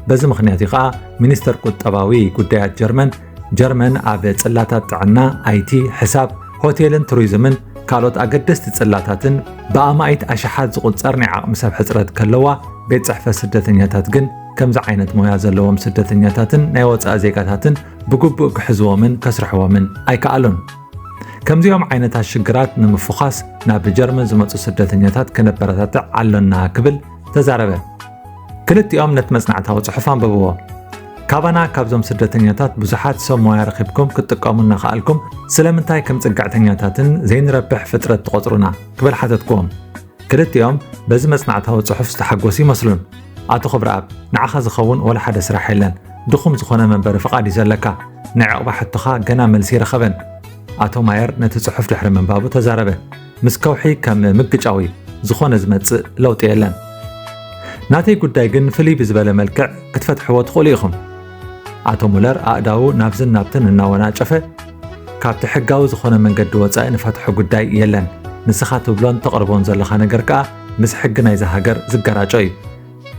በዚ ምኽንያት እዩ ኸኣ ሚኒስተር ቁጠባዊ ጉዳያት ጀርመን፣ ጀርመን ኣብ ጽላታት ጥዕና፣ ኣይቲ፣ ሕሳብ፣ ሆቴልን ቱሪዝምን ካልኦት ኣገደስቲ ጽላታትን ብኣማኢት ኣሽሓት ዝቑጸር ናይ ዓቕሚ ሰብ ሕጽረት ከለዋ፣ ቤት ጽሕፈት ስደተኛታት ግን ከምዚ ዓይነት ሞያ ዘለዎም ስደተኛታትን ናይ ወጻኢ ዜጋታትን ብግቡእ ክሕዝዎምን ከስርሕዎምን ኣይከኣሉን። ከምዚኦም ዓይነታት ሽግራት ንምፍዃስ ናብ ጀርመን ዝመጹ ስደተኛታት ከነበረታትዕ ኣሎና ክብል ተዛረበ። ክልቲኦም ነቲ መጽናዕታዊ ጽሑፍ ኣንብብዎ። ካባና ካብዞም ስደተኛታት ብዙሓት ሰብ ሞያ ረኺብኩም ክትጥቀሙ እናኸኣልኩም ስለምንታይ ከም ጽግዕተኛታትን ዘይንረብሕ ፍጥረት ትቖጽሩና? ክብል ሓተትክዎም። ክልቲኦም በዚ መጽናዕታዊ ጽሑፍ ዝተሓጎሱ ይመስሉን። ኣቶ ክብረኣብ፣ ንዓኻ ዝኸውን ወላ ሓደ ስራሕ የለን። ድኹም ዝኾነ መንበሪ ፍቓድ እዩ ዘለካ። ናይ ዕቑባ ሕቶኻ ገና መልሲ ይረኸበን። ኣቶ ማየር ነቲ ጽሑፍ ድሕሪ ምንባቡ ተዛረበ። ምስ ከውሒ ከም ምግጫዊ ዝኾነ ዝመጽእ ለውጢ የለን። ናተይ ጉዳይ ግን ፍልይ ብዝበለ መልክዕ ክትፈትሕዎ ትኽእሉ ኢኹም። ኣቶ ሙለር ኣእዳዉ ናብዝን ናብትን እናወናጨፈ፣ ካብቲ ሕጋዊ ዝኾነ መንገዲ ወጻኢ ንፈትሖ ጉዳይ የለን። ንስኻ ትብሎን ተቕርቦን ዘለኻ ነገር ከኣ ምስ ሕጊ ናይዛ ሃገር ዝገራጮ እዩ።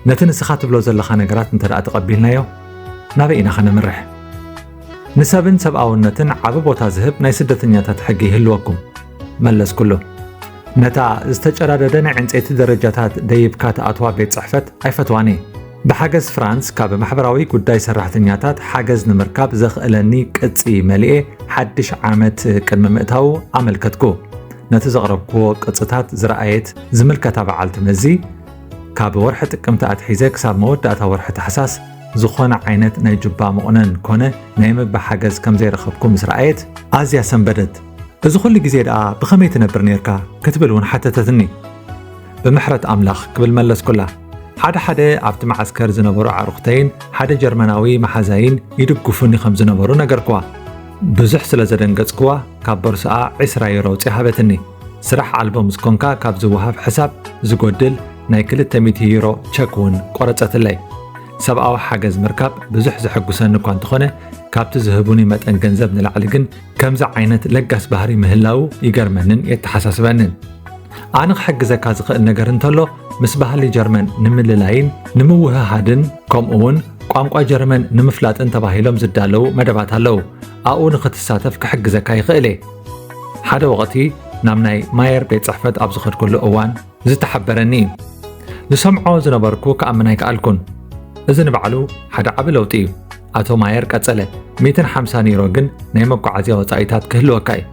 ነቲ ንስኻ ትብሎ ዘለኻ ነገራት እንተ ደኣ ተቐቢልናዮ፣ ናበይ ኢና ኸነምርሕ? ንሰብን ሰብኣውነትን ዓቢ ቦታ ዝህብ ናይ ስደተኛታት ሕጊ ይህልወኩም፣ መለስኩሉ። ነታ ዝተጨዳደደ ናይ ዕንጸይቲ ደረጃታት ደይብካ ትኣትዋ ቤት ጽሕፈት ኣይፈትዋን እየ። ብሓገዝ ፍራንስ ካብ ማሕበራዊ ጉዳይ ሰራሕተኛታት ሓገዝ ንምርካብ ዘኽእለኒ ቅጺ መሊኤ ሓድሽ ዓመት ቅድሚ ምእታዉ ኣመልከትኩ። ነቲ ዘቕረብክዎ ቅጽታት ዝረኣየት ዝምልከታ በዓልቲ መዚ፣ ካብ ወርሒ ጥቅምቲ ኣትሒዘ ክሳብ መወዳእታ ወርሒ ታሕሳስ ዝኾነ ዓይነት ናይ ጁባ መቑነን ኮነ ናይ ምግቢ ሓገዝ ከም ዘይረኸብኩ ምስ ረኣየት ኣዝያ ሰንበደት። "እዚ ኹሉ ግዜ ደኣ ብኸመይ ትነብር ኔርካ?" ክትብል እውን ሓተተትኒ። "ብምሕረት ኣምላኽ" ክብል መለስኩላ። ሓደ ሓደ ኣብቲ መዓስከር ዝነበሩ ኣዕሩኽተይን ሓደ ጀርመናዊ መሓዛይን ይድግፉኒ ከም ዝነበሩ ነገርክዋ። ብዙሕ ስለ ዘደንገጽክዋ ካብ ቦርስኣ ዕስራ ዩሮ ኣውጽኣ ሃበትኒ። ስራሕ ኣልቦ ምስ ኮንካ ካብ ዝወሃብ ሕሳብ ዝጎድል ናይ ክልተ ሚእቲ ዩሮ ቸክ እውን ቆረጸትለይ። ሰብኣዊ ሓገዝ ምርካብ ብዙሕ ዘሐጉሰኒ እኳ እንተኾነ፣ ካብቲ ዝህቡኒ መጠን ገንዘብ ንላዕሊ ግን ከምዚ ዓይነት ለጋስ ባህሪ ምህላዉ ይገርመንን የተሓሳስበንን። ኣነ ክሕግዘካ ዝኽእል ነገር እንተሎ፣ ምስ ባህሊ ጀርመን ንምልላይን ንምውህሃድን፣ ከምኡ እውን ቋንቋ ጀርመን ንምፍላጥን ተባሂሎም ዝዳለዉ መደባት ኣለዉ። ኣብኡ ንኽትሳተፍ ክሕግዘካ ይኽእል እየ። ሓደ ወቕቲ ናብ ናይ ማየር ቤት ጽሕፈት ኣብ ዝኸድኩሉ እዋን ዝተሓበረኒ እዩ። ዝሰምዖ ዝነበርኩ ክኣምን ኣይከኣልኩን። እዚ ንባዕሉ ሓደ ዓቢ ለውጢ እዩ። ኣቶ ማየር ቀጸለ፣ "ሚእትን ሓምሳን ዩሮ ግን ናይ መጓዓዝያ ወጻኢታት ክህልወካ እዩ።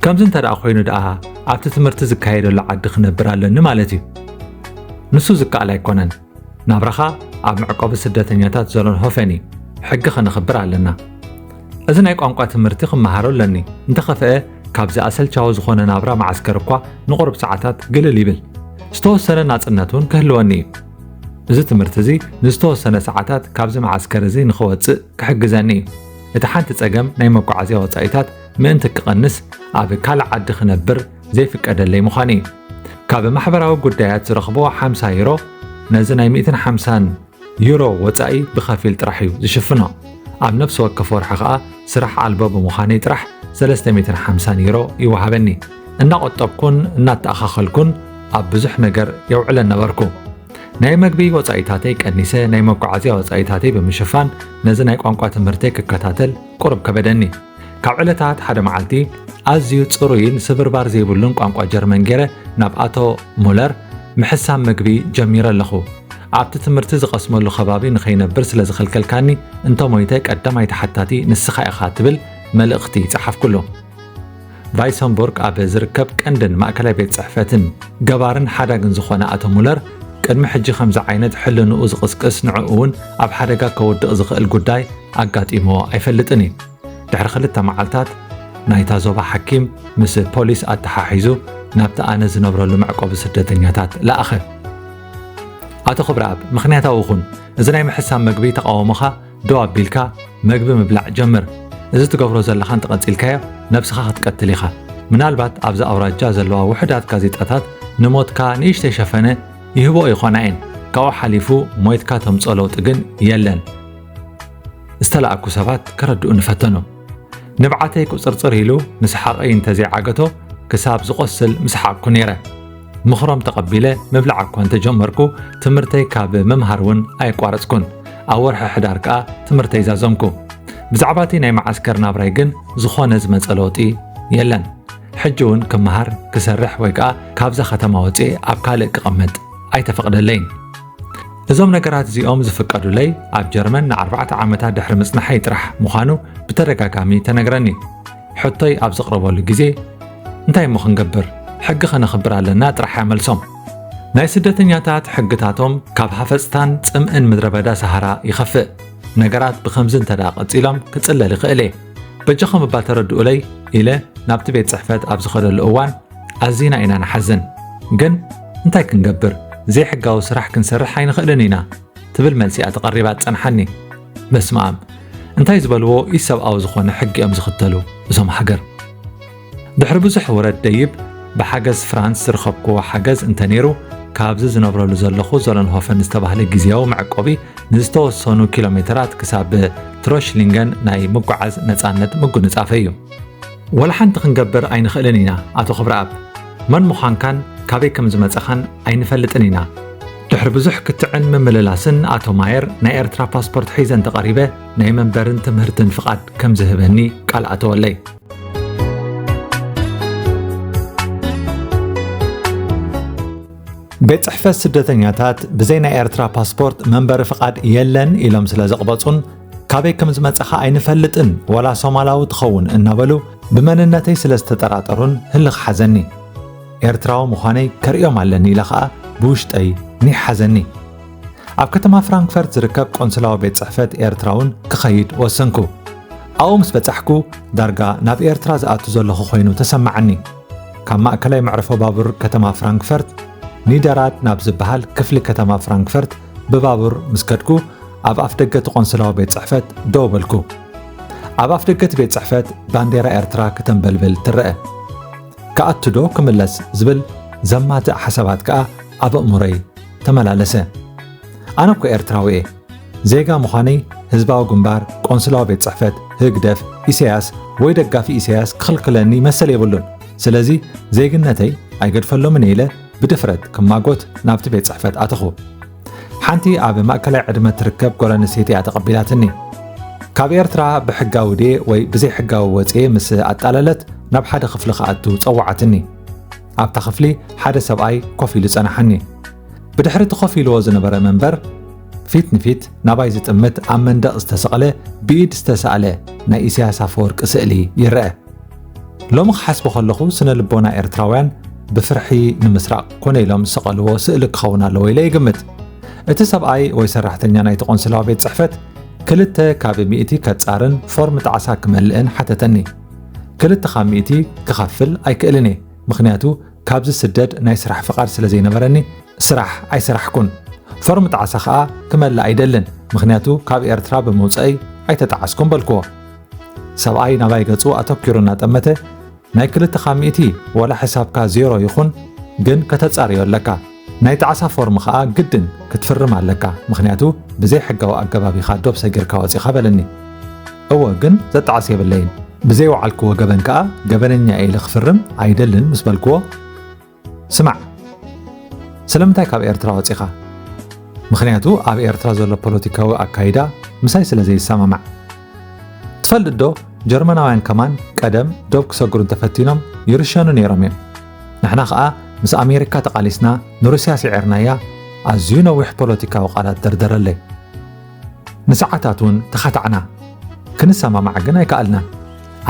ከምዚ እንተ ደኣ ኮይኑ ደኣ፣ ኣብቲ ትምህርቲ ዝካየደሉ ዓዲ ክነብር ኣለኒ ማለት እዩ?" ንሱ ዝከኣል ኣይኮነን። ናብራኻ ኣብ መዕቆቢ ስደተኛታት ዞለንሆፈን እዩ። ሕጊ ከነኽብር ኣለና። እዚ ናይ ቋንቋ ትምህርቲ ክመሃሮ ኣለኒ። እንተኸፍአ፣ ካብዚ ኣሰልቻዊ ዝኾነ ናብራ መዓስከር እኳ ንቑሩብ ሰዓታት ግልል ይብል። ዝተወሰነ ናጽነት እውን ክህልወኒ እዩ። እዚ ትምህርቲ እዚ ንዝተወሰነ ሰዓታት ካብዚ መዓስከር እዚ ንኽወጽእ ክሕግዘኒ እዩ። እቲ ሓንቲ ጸገም ናይ መጓዓዝያ ወጻኢታት ምእንቲ ክቐንስ ኣብ ካልእ ዓዲ ክነብር ዘይፍቀደለይ ምዃኑ እዩ። ካብ ማሕበራዊ ጉዳያት ዝረኽቦ ሓምሳ ዩሮ ነዚ ናይ ሚእትን ሓምሳን ዩሮ ወጻኢ ብኸፊል ጥራሕ እዩ ዝሽፍኖ። ኣብ ነፍሲ ወከፍ ወርሒ ኸኣ ስራሕ ኣልቦ ብምዃነይ ጥራሕ ሰለስተ ሚእትን ሓምሳን ዩሮ ይወሃበኒ። እናቖጠብኩን እናተኣኻኸልኩን ኣብ ብዙሕ ነገር የውዕለን ነበርኩ። ናይ መግቢ ወጻኢታተይ ቀኒሰ፣ ናይ መጓዓዝያ ወጻኢታተይ ብምሽፋን ነዚ ናይ ቋንቋ ትምህርተይ ክከታተል ቁሩብ ከበደኒ። ካብ ዕለታት ሓደ መዓልቲ፣ ኣዝዩ ጽሩይን ስብርባር ዘይብሉን ቋንቋ ጀርመን ገይረ ናብ ኣቶ ሙለር ምሕሳም መግቢ ጀሚረ ኣለኹ። ኣብቲ ትምህርቲ ዝቐስመሉ ከባቢ ንኸይነብር ስለ ዝኸልከልካኒ፣ እንተ ሞይተ ቀዳማይ ተሓታቲ ንስኻ ኢኻ፣ ትብል መልእኽቲ ጸሓፍኩሉ። ቫይሰንቡርግ ኣብ ዝርከብ ቀንድን ማእከላይ ቤት ጽሕፈትን ገባርን ሓዳግን ዝኾነ ኣቶ ሙለር፣ ቅድሚ ሕጂ ከምዚ ዓይነት ሕልንኡ ዝቕስቅስ፣ ንዕኡ እውን ኣብ ሓደጋ ከውድቕ ዝኽእል ጉዳይ ኣጋጢምዎ ኣይፈልጥን እዩ። ድሕሪ ክልተ መዓልታት፣ ናይታ ዞባ ሓኪም ምስ ፖሊስ ኣተሓሒዙ ናብቲ ኣነ ዝነብረሉ መዕቆቢ ስደተኛታት ለኣኸ። ኣቶ ክብረኣብ፣ ምኽንያታዊ ኩን። እዚ ናይ ምሕሳም መግቢ ተቓውሞኻ ደው ኣቢልካ መግቢ ምብላዕ ጀምር። እዚ ትገብሮ ዘለኻ እንተቐጺልካዮ፣ ነብስኻ ክትቀትል ኢኻ። ምናልባት ኣብዛ ኣውራጃ ዘለዋ ውሑዳት ጋዜጣታት ንሞትካ ንእሽተይ ሸፈነ ይህብኦ ይኾና እየን። ካብኡ ሓሊፉ ሞይትካ ተምጾ ለውጢ ግን የለን። ዝተላእኩ ሰባት ከረድኡ ንፈተኑ። ንብዓተይ ቁጽርጽር ኢሉ ምስሓቐይ እንተዘይዓገቶ ክሳብ ዝቖስል ምስሓቕኩ ነይረ። ምኽሮም ተቐቢለ ምብላዕ እኳ እንተጀመርኩ ትምህርተይ ካብ ምምሃር እውን ኣየቋረጽኩን። ኣብ ወርሒ ሕዳር ከኣ ትምህርተይ ዛዘምኩ። ብዛዕባ እቲ ናይ መዓስከር ናብራይ ግን ዝኾነ ዝመጸ ለውጢ የለን። ሕጂ እውን ክመሃር፣ ክሰርሕ ወይ ከኣ ካብዛ ከተማ ወጺኤ ኣብ ካልእ ክቐመጥ ኣይተፈቕደለይን። እዞም ነገራት እዚኦም ዝፍቀዱለይ ኣብ ጀርመን ንኣርባዕተ ዓመታት ድሕሪ ምጽናሐይ ጥራሕ ምዃኑ ብተደጋጋሚ ተነግረኒ። ሕቶይ ኣብ ዘቕረበሉ ግዜ እንታይ እሞ ክንገብር? ሕጊ ከነኽብር ኣለና ጥራሕ እያ መልሶም። ናይ ስደተኛታት ሕግታቶም ካብ ሃፈጽታን ጽምእን ምድረ በዳ ሰሃራ ይኸፍእ። ነገራት ብኸምዚ እንተ ደኣ ቀጺሎም ክጽለል ይኽእል እየ። በጃኹም እባ ተረድኡለይ ኢለ ናብቲ ቤት ጽሕፈት ኣብ ዝኸደሉ እዋን ኣዚና ኢና ንሓዝን። ግን እንታይ ክንገብር? ዘይሕጋዊ ስራሕ ክንሰርሕ ኣይንኽእልን ኢና ትብል መልሲ እያ ተቐሪባ ትጸንሓኒ። በስመ ኣብ፣ እንታይ ዝበልዎ ኢሰብኣዊ ዝኾነ ሕጊ እዮም ዝኽተሉ እዞም ሃገር። ድሕሪ ብዙሕ ውረድ ደይብ ብሓገዝ ፍራንስ ዝረኸብክዎ ሓገዝ እንተነይሩ፣ ካብዚ ዝነብረሉ ዘለኹ ዞለንሆፈን ዝተባህለ ግዝያዊ መዕቆቢ ንዝተወሰኑ ኪሎ ሜተራት ክሳብ ትሮሽሊንገን ናይ ምጉዓዝ ነጻነት ምጉንጻፈይ እዩ። ወላ ሓንቲ ክንገብር ኣይንኽእልን ኢና ኣቶ ክብረኣብ። መን ምዃንካን ካበይ ከም ዝመጻኻን ኣይንፈልጥን ኢና። ድሕሪ ብዙሕ ክትዕን ምምልላስን ኣቶ ማየር ናይ ኤርትራ ፓስፖርት ሒዘ እንተቐሪበ ናይ መንበርን ትምህርትን ፍቓድ ከም ዝህበኒ ቃል ኣተወለይ። ቤት ጽሕፈት ስደተኛታት ብዘይ ናይ ኤርትራ ፓስፖርት መንበሪ ፍቓድ የለን ኢሎም ስለ ዘቕበጹን ካበይ ከም ዝመጻኻ ኣይንፈልጥን፣ ዋላ ሶማላዊ ትኸውን እናበሉ ብመንነተይ ስለ ዝተጠራጠሩን ህልኽ ሓዘኒ። ኤርትራዊ ምዃነይ ከርእዮም ኣለኒ ኢለ ኸኣ ብውሽጠይ ኒሕ ሓዘኒ። ኣብ ከተማ ፍራንክፈርት ዝርከብ ቆንስላዊ ቤት ጽሕፈት ኤርትራ እውን ክኸይድ ወሰንኩ። ኣብኡ ምስ በጻሕኩ ዳርጋ ናብ ኤርትራ ዝኣቱ ዘለኹ ኮይኑ ተሰማዓኒ። ካብ ማእከላይ መዕርፎ ባቡር ከተማ ፍራንክፈርት ኒደራድ ናብ ዝበሃል ክፍሊ ከተማ ፍራንክፈርት ብባቡር ምስ ከድኩ ኣብ ኣፍደገ እቲ ቆንስላዊ ቤት ጽሕፈት ደው በልኩ። ኣብ ኣፍደገ እቲ ቤት ጽሕፈት ባንዴራ ኤርትራ ክተንበልብል ትረአ። ክኣቱ ዶ ክምለስ ዝብል ዘማትእ ሓሳባት ከኣ ኣብ ኣእምሮይ ተመላለሰ። ኣነ እኮ ኤርትራዊ እየ። ዜጋ ምዃነይ ህዝባዊ ግንባር፣ ቆንስላዊ ቤት ጽሕፈት፣ ህግደፍ፣ ኢሳያስ ወይ ደጋፊ ኢሳያስ ክኽልክለኒ መሰል የብሉን። ስለዚ ዜግነተይ ኣይገድፈሎምን እየ ኢለ ብድፍረት ክማጎት ናብቲ ቤት ጽሕፈት ኣተኹ። ሓንቲ ኣብ ማእከላይ ዕድመ ትርከብ ጓል ኣንስተይቲ እያ ተቐቢላትኒ። ካብ ኤርትራ ብሕጋዊ ድየ ወይ ብዘይሕጋዊ ወጽየ ምስ ኣጣለለት ናብ ሓደ ክፍሊ ክኣቱ ጸውዓትኒ። ኣብታ ክፍሊ ሓደ ሰብኣይ ኮፍ ኢሉ ጸናሓኒ። ብድሕሪ እቲ ኮፍ ኢልዎ ዝነበረ መንበር ፊት ንፊት ናባይ ዝጥምት ኣብ መንደቕ ዝተሰቕለ ብኢድ ዝተሳእለ ናይ ኢሳያስ ኣፈወርቂ ስእሊ ይረአ። ሎሚ ክሓስቦ ከለኹ ስነ ልቦና ኤርትራውያን ብፍርሒ ንምስራቕ ኮነ ኢሎም ዝሰቐልዎ ስእሊ ክኸውን ኣለዎ ኢለ ይግምት። እቲ ሰብኣይ ወይ ሰራሕተኛ ናይቲ ቆንስላዊ ቤት ጽሕፈት ክልተ ካብ ሚእቲ ከጻርን ፎርም ጣዕሳ ክመልእን ሓተተኒ። ክልተ ካብ ሚእቲ ክኸፍል ኣይክእልን እየ፣ ምኽንያቱ ካብ ዝስደድ ናይ ስራሕ ፍቓድ ስለ ዘይነበረኒ ስራሕ ኣይሰራሕኩን። ፎርም ጣዕሳ ኸኣ ክመልእ ኣይደልን፣ ምኽንያቱ ካብ ኤርትራ ብምውጸእይ ኣይተጣዓስኩን በልክዎ። ሰብኣይ ናባይ ገጹ ኣተኪሩ እናጠመተ ናይ ክልተ ካብ ሚእቲ ዋላ ሕሳብካ ዜሮ ይኹን ግን ከተጻርዮ ኣለካ። ናይ ጣዕሳ ፎርም ኸኣ ግድን ክትፍርም ኣለካ፣ ምኽንያቱ ብዘይ ሕጋዊ ኣገባብ ኢኻ ዶብ ሰጊርካ ወጺኻ በለኒ። እወ ግን ዘጣዕስ የብለይን። ብዘይ ወዓልክዎ ገበን ከኣ ገበነኛ እየ ኢለ ክፍርም ኣይደልን ምስ በልክዎ፣ ስማዕ፣ ስለምንታይ ካብ ኤርትራ ወጺኻ? ምኽንያቱ ኣብ ኤርትራ ዘሎ ፖለቲካዊ ኣካይዳ ምሳይ ስለ ዘይሰማማዕ። ትፈልጥ ዶ፣ ጀርመናውያን ከማን ቀደም ዶብ ክሰግሩ እንተፈቲኖም ይርሸኑ ነይሮም እዮም። ንሕና ኸኣ ምስ ኣሜሪካ ተቓሊስና ንሩስያ ስዒርናያ። ኣዝዩ ነዊሕ ፖለቲካዊ ቃላት ደርደረለይ። ንሰዓታት እውን ተኻታዕና። ክንሰማማዕ ግን ኣይከኣልናን።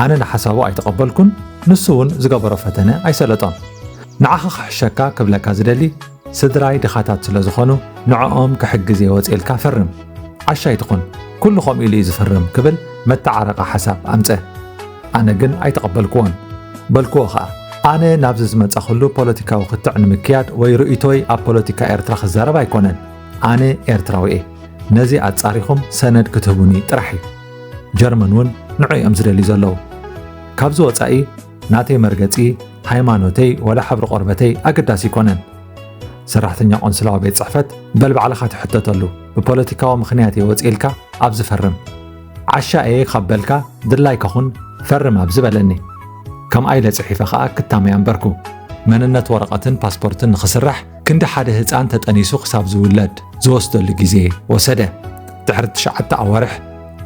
ኣነ ንሓሳቡ ኣይተቐበልኩን፣ ንሱ እውን ዝገበሮ ፈተነ ኣይሰለጦን። ንዓኻ ክሕሸካ ክብለካ ዝደሊ፣ ስድራይ ድኻታት ስለ ዝኾኑ ንዕኦም ክሕግዝ እየ ወጺኤልካ ፈርም። ዓሻ ኣይትኹን፣ ኩሉ ከምኡ ኢሉ እዩ ዝፍርም ክብል መተዓረቒ ሓሳብ ኣምጸ። ኣነ ግን ኣይተቐበልክዎን። በልክዎ ኸኣ፣ ኣነ ናብዚ ዝመጻኹሉ ፖለቲካዊ ክትዕ ንምክያድ ወይ ርእይቶይ ኣብ ፖለቲካ ኤርትራ ክዛረብ ኣይኮነን። ኣነ ኤርትራዊ እየ። ነዚ ኣጻሪኹም ሰነድ ክትህቡኒ ጥራሕ እዩ። ጀርመን እውን ንዑ እዮም ዝደልዩ ዘለዉ። ካብዚ ወጻኢ ናተይ መርገጺ፣ ሃይማኖተይ ወላ ሕብሪ ቆርበተይ ኣገዳሲ ኣይኮነን። ሰራሕተኛ ቆንስላዊ ቤት ጽሕፈት፣ በል ባዕልኻ ትሕተተሉ፣ ብፖለቲካዊ ምኽንያት እየ ወጽኤልካ፣ ኣብዚ ፈርም። ዓሻ እየ ካብ በልካ፣ ድላይካ ኩን፣ ፈርም ኣብዚ በለኒ። ከምኣ ኢለ ጽሒፈ ከኣ ክታመያ ኣንበርኩ። መንነት ወረቐትን ፓስፖርትን ንኽስራሕ ክንዲ ሓደ ህጻን ተጠኒሱ ክሳብ ዝውለድ ዝወስደሉ ግዜ ወሰደ። ድሕሪ ትሽዓተ ኣዋርሕ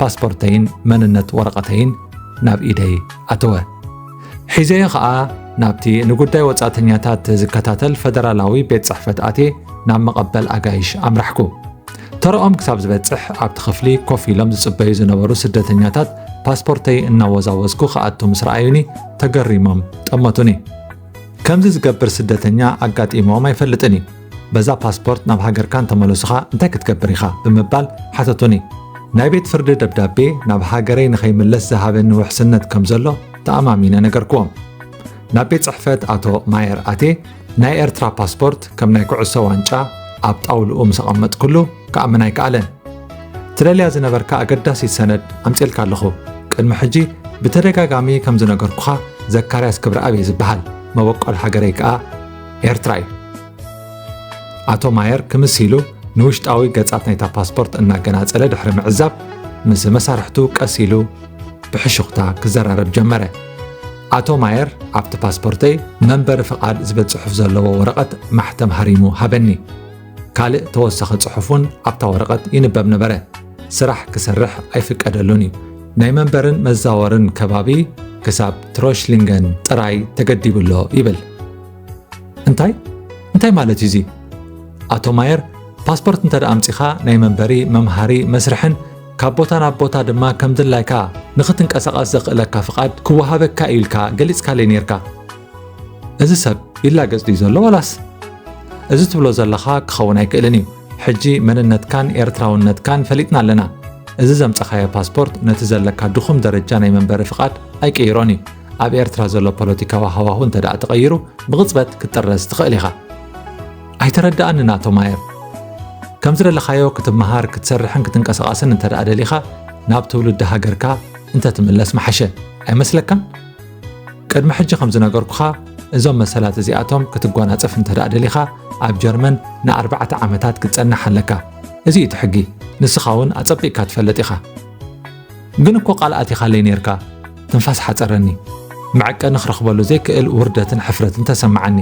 ፓስፖርተይን መንነት ወረቐተይን ናብ ኢደይ ኣተወ። ሒዘዮ ኸኣ ናብቲ ንጉዳይ ወጻእተኛታት ዝከታተል ፈደራላዊ ቤት ጽሕፈት ኣትየ ናብ መቐበል ኣጋይሽ ኣምራሕኩ። ተረኦም ክሳብ ዝበጽሕ ኣብቲ ክፍሊ ኮፍ ኢሎም ዝጽበዩ ዝነበሩ ስደተኛታት ፓስፖርተይ እናወዛወዝኩ ክኣቱ ምስ ረኣዩኒ ተገሪሞም ጠመቱኒ። ከምዚ ዝገብር ስደተኛ ኣጋጢሞም ኣይፈልጥን እዩ። በዛ ፓስፖርት ናብ ሃገርካ እንተመለሱኻ እንታይ ክትገብር ኢኻ? ብምባል ሓተቱኒ። ናይ ቤት ፍርዲ ደብዳቤ ናብ ሃገረይ ንኸይምለስ ዝሃበኒ ውሕስነት ከም ዘሎ ተኣማሚነ ነገርክዎም። ናብ ቤት ጽሕፈት ኣቶ ማየር ኣትየ ናይ ኤርትራ ፓስፖርት ከም ናይ ኩዕሶ ዋንጫ ኣብ ጣውልኡ ምስ ኣቐመጥኩሉ ክኣምን ኣይከኣለን። ትደልያ ዝነበርካ ኣገዳሲት ሰነድ ኣምጽኤልካ ኣለኹ። ቅድሚ ሕጂ ብተደጋጋሚ ከም ዝነገርኩኻ ዘካርያስ ክብረኣብ እየ ዝበሃል። መበቆል ሃገረይ ከኣ ኤርትራ እዩ። ኣቶ ማየር ክምስ ኢሉ ንውሽጣዊ ገጻት ናይታ ፓስፖርት እናገናጸለ ድሕሪ ምዕዛብ ምስ መሳርሕቱ ቀስ ኢሉ ብሕሹኽታ ክዘራረብ ጀመረ። ኣቶ ማየር ኣብቲ ፓስፖርተይ መንበሪ ፍቓድ ዝብል ጽሑፍ ዘለዎ ወረቐት ማሕተም ሃሪሙ ሃበኒ። ካልእ ተወሳኺ ጽሑፍ እውን ኣብታ ወረቐት ይንበብ ነበረ። ስራሕ ክሰርሕ ኣይፍቀደሉን እዩ። ናይ መንበርን መዛወርን ከባቢ ክሳብ ትሮሽሊንገን ጥራይ ተገዲቡ ኣሎ ይብል። እንታይ እንታይ ማለት እዩ እዚ? ኣቶ ማየር ፓስፖርት እንተ ደኣ ኣምጺኻ ናይ መንበሪ፣ መምሃሪ፣ መስርሕን ካብ ቦታ ናብ ቦታ ድማ ከም ድላይካ ንኽትንቀሳቐስ ዘኽእለካ ፍቓድ ክወሃበካ እዩ ኢልካ ገሊጽካለይ ነይርካ። እዚ ሰብ ይላገጽ ድዩ ዘሎ ዋላስ? እዚ ትብሎ ዘለኻ ክኸውን ኣይክእልን እዩ። ሕጂ መንነትካን ኤርትራውነትካን ፈሊጥና ኣለና። እዚ ዘምጻኻዮ ፓስፖርት ነቲ ዘለካ ድኹም ደረጃ ናይ መንበሪ ፍቓድ ኣይቅይሮን እዩ። ኣብ ኤርትራ ዘሎ ፖለቲካዊ ሃዋሁ እንተ ደኣ ተቐይሩ ብቕጽበት ክትጥረዝ ትኽእል ኢኻ። ኣይተረድኣንን ኣቶ ማየር። ከም ዝደለኻዮ ክትመሃር፣ ክትሰርሕን ክትንቀሳቐስን እንተ ደኣ ደሊኻ ናብ ትውልዲ ሃገርካ እንተ ትምለስ ምሓሸ ኣይመስለካን? ቅድሚ ሕጂ ከም ዝነገርኩኻ እዞም መሰላት እዚኣቶም ክትጓናጸፍ እንተ ደኣ ደሊኻ ኣብ ጀርመን ንኣርባዕተ ዓመታት ክትጸንሕ ኣለካ። እዚ እዩ እቲ ሕጊ። ንስኻ እውን ኣጸቢቕካ ትፈልጥ ኢኻ። ግን እኮ ቃል ኣቲኻለይ ኔርካ። ትንፋስ ሓጸረኒ። መዐቀኒ ክረኽበሉ ዘይክእል ውርደትን ሕፍረትን ተሰማዓኒ።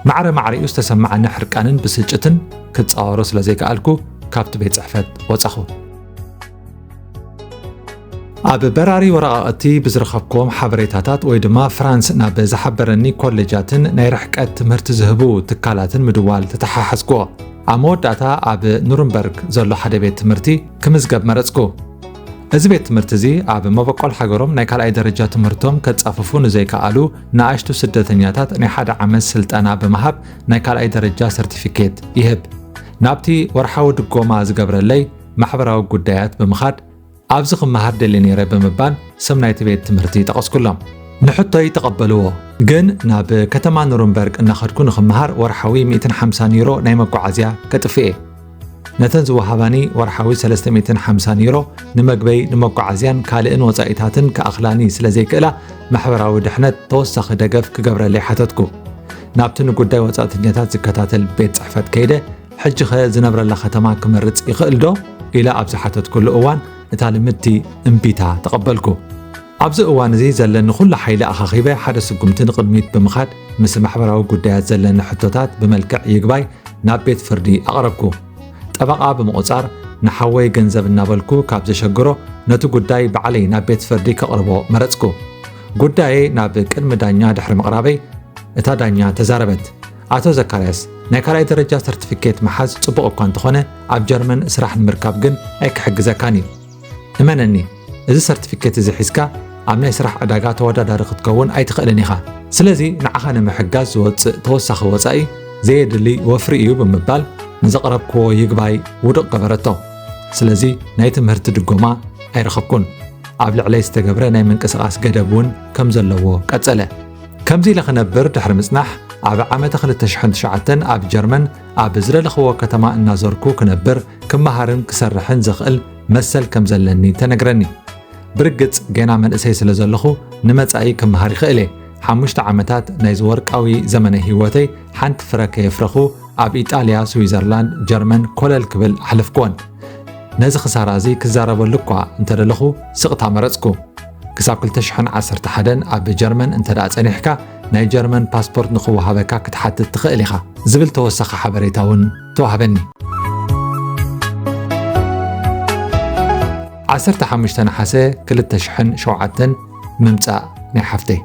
ማዕረ ማዕሪኡ ዝተሰማዓኒ ሕርቃንን ብስጭትን ክጻወሮ ስለ ዘይከኣልኩ ካብቲ ቤት ጽሕፈት ወጻኹ። ኣብ በራሪ ወረቓቕቲ ብዝረኸብክዎም ሓበሬታታት ወይ ድማ ፍራንስ ናብ ዝሓበረኒ ኮሌጃትን ናይ ርሕቀት ትምህርቲ ዝህቡ ትካላትን ምድዋል ተተሓሓዝክዎ። ኣብ መወዳእታ ኣብ ኑርንበርግ ዘሎ ሓደ ቤት ትምህርቲ ክምዝገብ መረጽኩ። እዚ ቤት ትምህርቲ እዚ ኣብ መበቆል ሃገሮም ናይ ካልኣይ ደረጃ ትምህርቶም ከጻፍፉ ንዘይከኣሉ ንኣሽቱ ስደተኛታት ናይ ሓደ ዓመት ስልጠና ብምሃብ ናይ ካልኣይ ደረጃ ሰርቲፊኬት ይህብ። ናብቲ ወርሓዊ ድጎማ ዝገብረለይ ማሕበራዊ ጉዳያት ብምኻድ ኣብዚ ክመሃር ደሊ ነይረ ብምባል ስም ናይቲ ቤት ትምህርቲ ጠቐስኩሎም። ንሕቶይ ተቐበልዎ። ግን ናብ ከተማ ኑርንበርግ እናኸድኩ ንኽመሃር ወርሓዊ ሚእትን ሓምሳን ዩሮ ናይ መጓዓዝያ ከጥፍእ እየ። ነተን ዝወሃባኒ ወርሓዊ ሰለስተ ሚእትን ሓምሳን ዩሮ ንመግበይ ንመጓዓዝያን ካልእን ወጻኢታትን ክኣኽላኒ ስለ ዘይክእላ ማሕበራዊ ድሕነት ተወሳኺ ደገፍ ክገብረለይ ሓተትኩ። ናብቲ ንጉዳይ ወጻእተኛታት ዝከታተል ቤት ጽሕፈት ከይደ ሕጂኸ ዝነብረላ ከተማ ክመርጽ ይኽእል ዶ? ኢለ ኣብ ዝሓተትኩሉ እዋን እታ ልምድቲ እምቢታ ተቐበልኩ። ኣብዚ እዋን እዚ ዘለኒ ኩሉ ሓይሊ ኣኻኺበ ሓደ ስጉምቲ ንቕድሚት ብምኻድ ምስ ማሕበራዊ ጉዳያት ዘለኒ ሕቶታት ብመልክዕ ይግባይ ናብ ቤት ፍርዲ ኣቕረብኩ። ጠበቓ ብምቑጻር ንሓወይ ገንዘብ እናበልኩ ካብ ዘሸግሮ ነቲ ጉዳይ ባዕለይ ናብ ቤት ፍርዲ ከቕርቦ መረጽኩ። ጉዳየይ ናብ ቅድሚ ዳኛ ድሕሪ ምቕራበይ እታ ዳኛ ተዛረበት። ኣቶ ዘካርያስ፣ ናይ ካልኣይ ደረጃ ሰርቲፊኬት ምሓዝ ጽቡቕ እኳ እንተኾነ ኣብ ጀርመን ስራሕ ንምርካብ ግን ኣይክሕግዘካን እዩ። እመነኒ፣ እዚ ሰርቲፊኬት እዚ ሒዝካ ኣብ ናይ ስራሕ ዕዳጋ ተወዳዳሪ ክትከውን ኣይትኽእልን ኢኻ። ስለዚ ንዓኻ ንምሕጋዝ ዝወጽእ ተወሳኺ ወጻኢ ዘየድሊ ወፍሪ እዩ ብምባል ንዘቕረብክዎ ይግባይ ውዱቕ ገበረቶ። ስለዚ ናይ ትምህርቲ ድጎማ ኣይረኸብኩን። ኣብ ልዕለይ ዝተገብረ ናይ ምንቅስቓስ ገደብ እውን ከም ዘለዎ ቀጸለ። ከምዚ ኢለ ክነብር ድሕሪ ምጽናሕ ኣብ ዓመተ ክልተ ሽሕን ትሽዓተን ኣብ ጀርመን ኣብ ዝደለኽዎ ከተማ እናዞርኩ ክነብር ክመሃርን ክሰርሕን ዘኽእል መሰል ከም ዘለኒ ተነግረኒ። ብርግጽ ገና መንእሰይ ስለ ዘለኹ ንመጻኢ ክመሃር ይኽእል እየ። ሓሙሽተ ዓመታት ናይዚ ወርቃዊ ዘመነ ህይወተይ ሓንቲ ፍረ ከየፍረኹ ኣብ ኢጣልያ፣ ስዊዘርላንድ፣ ጀርመን ኮለል ክብል ኣሕለፍክወን። ነዚ ክሳራ እዚ ክዛረበሉ እኳ እንተደለኹ ስቕታ መረጽኩ። ክሳብ ክልተ ሽሕን ዓሰርተ ሓደን ኣብ ጀርመን እንተ ደኣ ጸኒሕካ፣ ናይ ጀርመን ፓስፖርት ንኽወሃበካ ክትሓትት ትኽእል ኢኻ ዝብል ተወሳኺ ሓበሬታ እውን ተዋህበኒ። ዓሰርተ ሓሙሽተ ነሓሰ ክልተ ሽሕን ሸውዓተን ምምጻእ ናይ ሓፍተይ።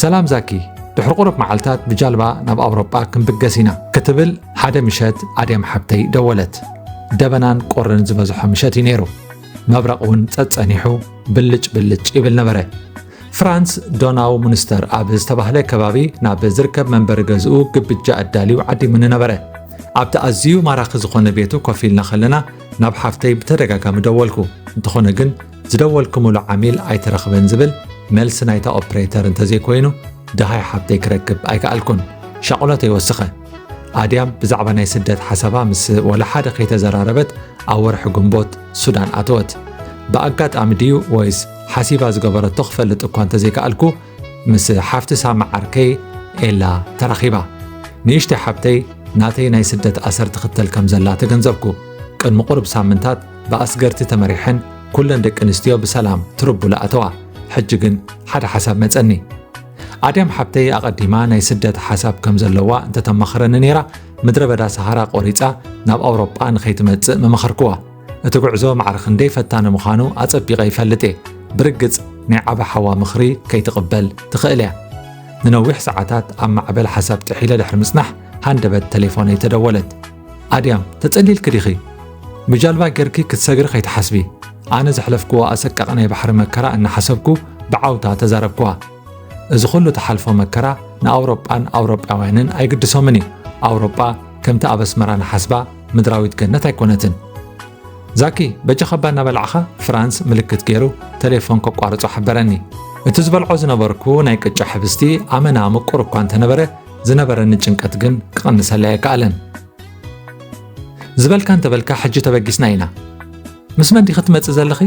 "ሰላም ዛኪ፣ ድሕሪ ቁሩብ መዓልታት ብጃልባ ናብ ኣውሮጳ ክንብገስ ኢና" ክትብል ሓደ ምሸት ኣድያም ሓብተይ ደወለት። ደበናን ቁርን ዝበዝሖ ምሸት እዩ ነይሩ። መብረቕ እውን ጸጸኒሑ ብልጭ ብልጭ ይብል ነበረ። ፍራንስ ዶናው ሙንስተር ኣብ ዝተባህለ ከባቢ ናብ ዝርከብ መንበሪ ገዝኡ ግብጃ ኣዳልዩ ዓዲሙኒ ነበረ። ኣብቲ ኣዝዩ ማራኺ ዝኾነ ቤቱ ኮፍ ኢልና ከለና ናብ ሓፍተይ ብተደጋጋሚ ደወልኩ። እንተኾነ ግን ዝደወልኩምሉ ዓሚል ኣይተረኽበን ዝብል መልሲ ናይታ ኦፕሬተር እንተዘይኮይኑ ደሃይ ሓፍተይ ክረክብ ኣይከኣልኩን። ሻቕሎተይ ወሰኸ። ኣድያም ብዛዕባ ናይ ስደት ሓሳባ ምስ ወላ ሓደ ከይተዘራረበት ኣብ ወርሒ ግንቦት ሱዳን ኣተወት። ብኣጋጣሚ ድዩ ወይስ ሓሲባ ዝገበረቶ ክፈልጥ እኳ እንተዘይከኣልኩ፣ ምስ ሓፍቲ ሳሚ ዓርከይ ኤላ ተራኺባ። ንእሽተይ ሓብተይ ናተይ ናይ ስደት ኣሰር ትኽተል ከም ዘላ ተገንዘብኩ። ቅድሚ ቁሩብ ሳምንታት ብኣስገርቲ ተመሪሐን ኩለን ደቂ ኣንስትዮ ብሰላም ትርቡለ ኣተዋ። ሕጂ ግን ሓደ ሓሳብ መጸኒ። ኣድያም ሓብተይ ኣቐዲማ ናይ ስደት ሓሳብ ከም ዘለዋ እንተተማኽረኒ ነይራ፣ ምድረ በዳ ሰሃራ ቆሪጻ ናብ ኣውሮጳ ንኸይትመጽእ ምመኸርክዋ። እቲ ጉዕዞ ማዕረ ክንደይ ፈታኒ ምዃኑ ኣጸቢቐ ይፈልጥ እየ። ብርግጽ ናይ ዓቢ ሓዋ ምኽሪ ከይትቕበል ትኽእል እያ። ንነዊሕ ሰዓታት ኣብ ማዕበል ሓሳብ ጥሒለ ድሕሪ ምጽናሕ፣ ሃንደበት ተሌፎነይ ተደወለት። "ኣድያም፣ ተጸሊልኪ ዲኺ? ብጃልባ ጌርኪ ክትሰግሪ ከይትሓስቢ። ኣነ ዘሕለፍክዎ ኣሰቃቒ ናይ ባሕሪ መከራ እናሓሰብኩ ብዓውታ ተዛረብክዋ። እዚ ኹሉ ትሓልፎ መከራ ንኣውሮጳን ኣውሮጳውያንን ኣይግድሶምን እዩ። ኣውሮጳ ከምቲ ኣብ ኣስመራ ንሓስባ ምድራዊት ገነት ኣይኮነትን። ዛኪ፣ በጃኻ እባ እናበላዕኻ?" ፍራንስ ምልክት ገይሩ ተሌፎን ከቋርጾ ሓበረኒ። እቲ ዝበልዖ ዝነበርኩ ናይ ቅጫ ሕብስቲ ኣመና ምቁር እኳ እንተነበረ፣ ዝነበረኒ ጭንቀት ግን ክቕንሰለይ ኣይከኣለን። "ዝበልካ እንተበልካ፣ ሕጂ ተበጊስና ኢና። ምስ መን ዲኺ ትመጽእ ዘለኺ?"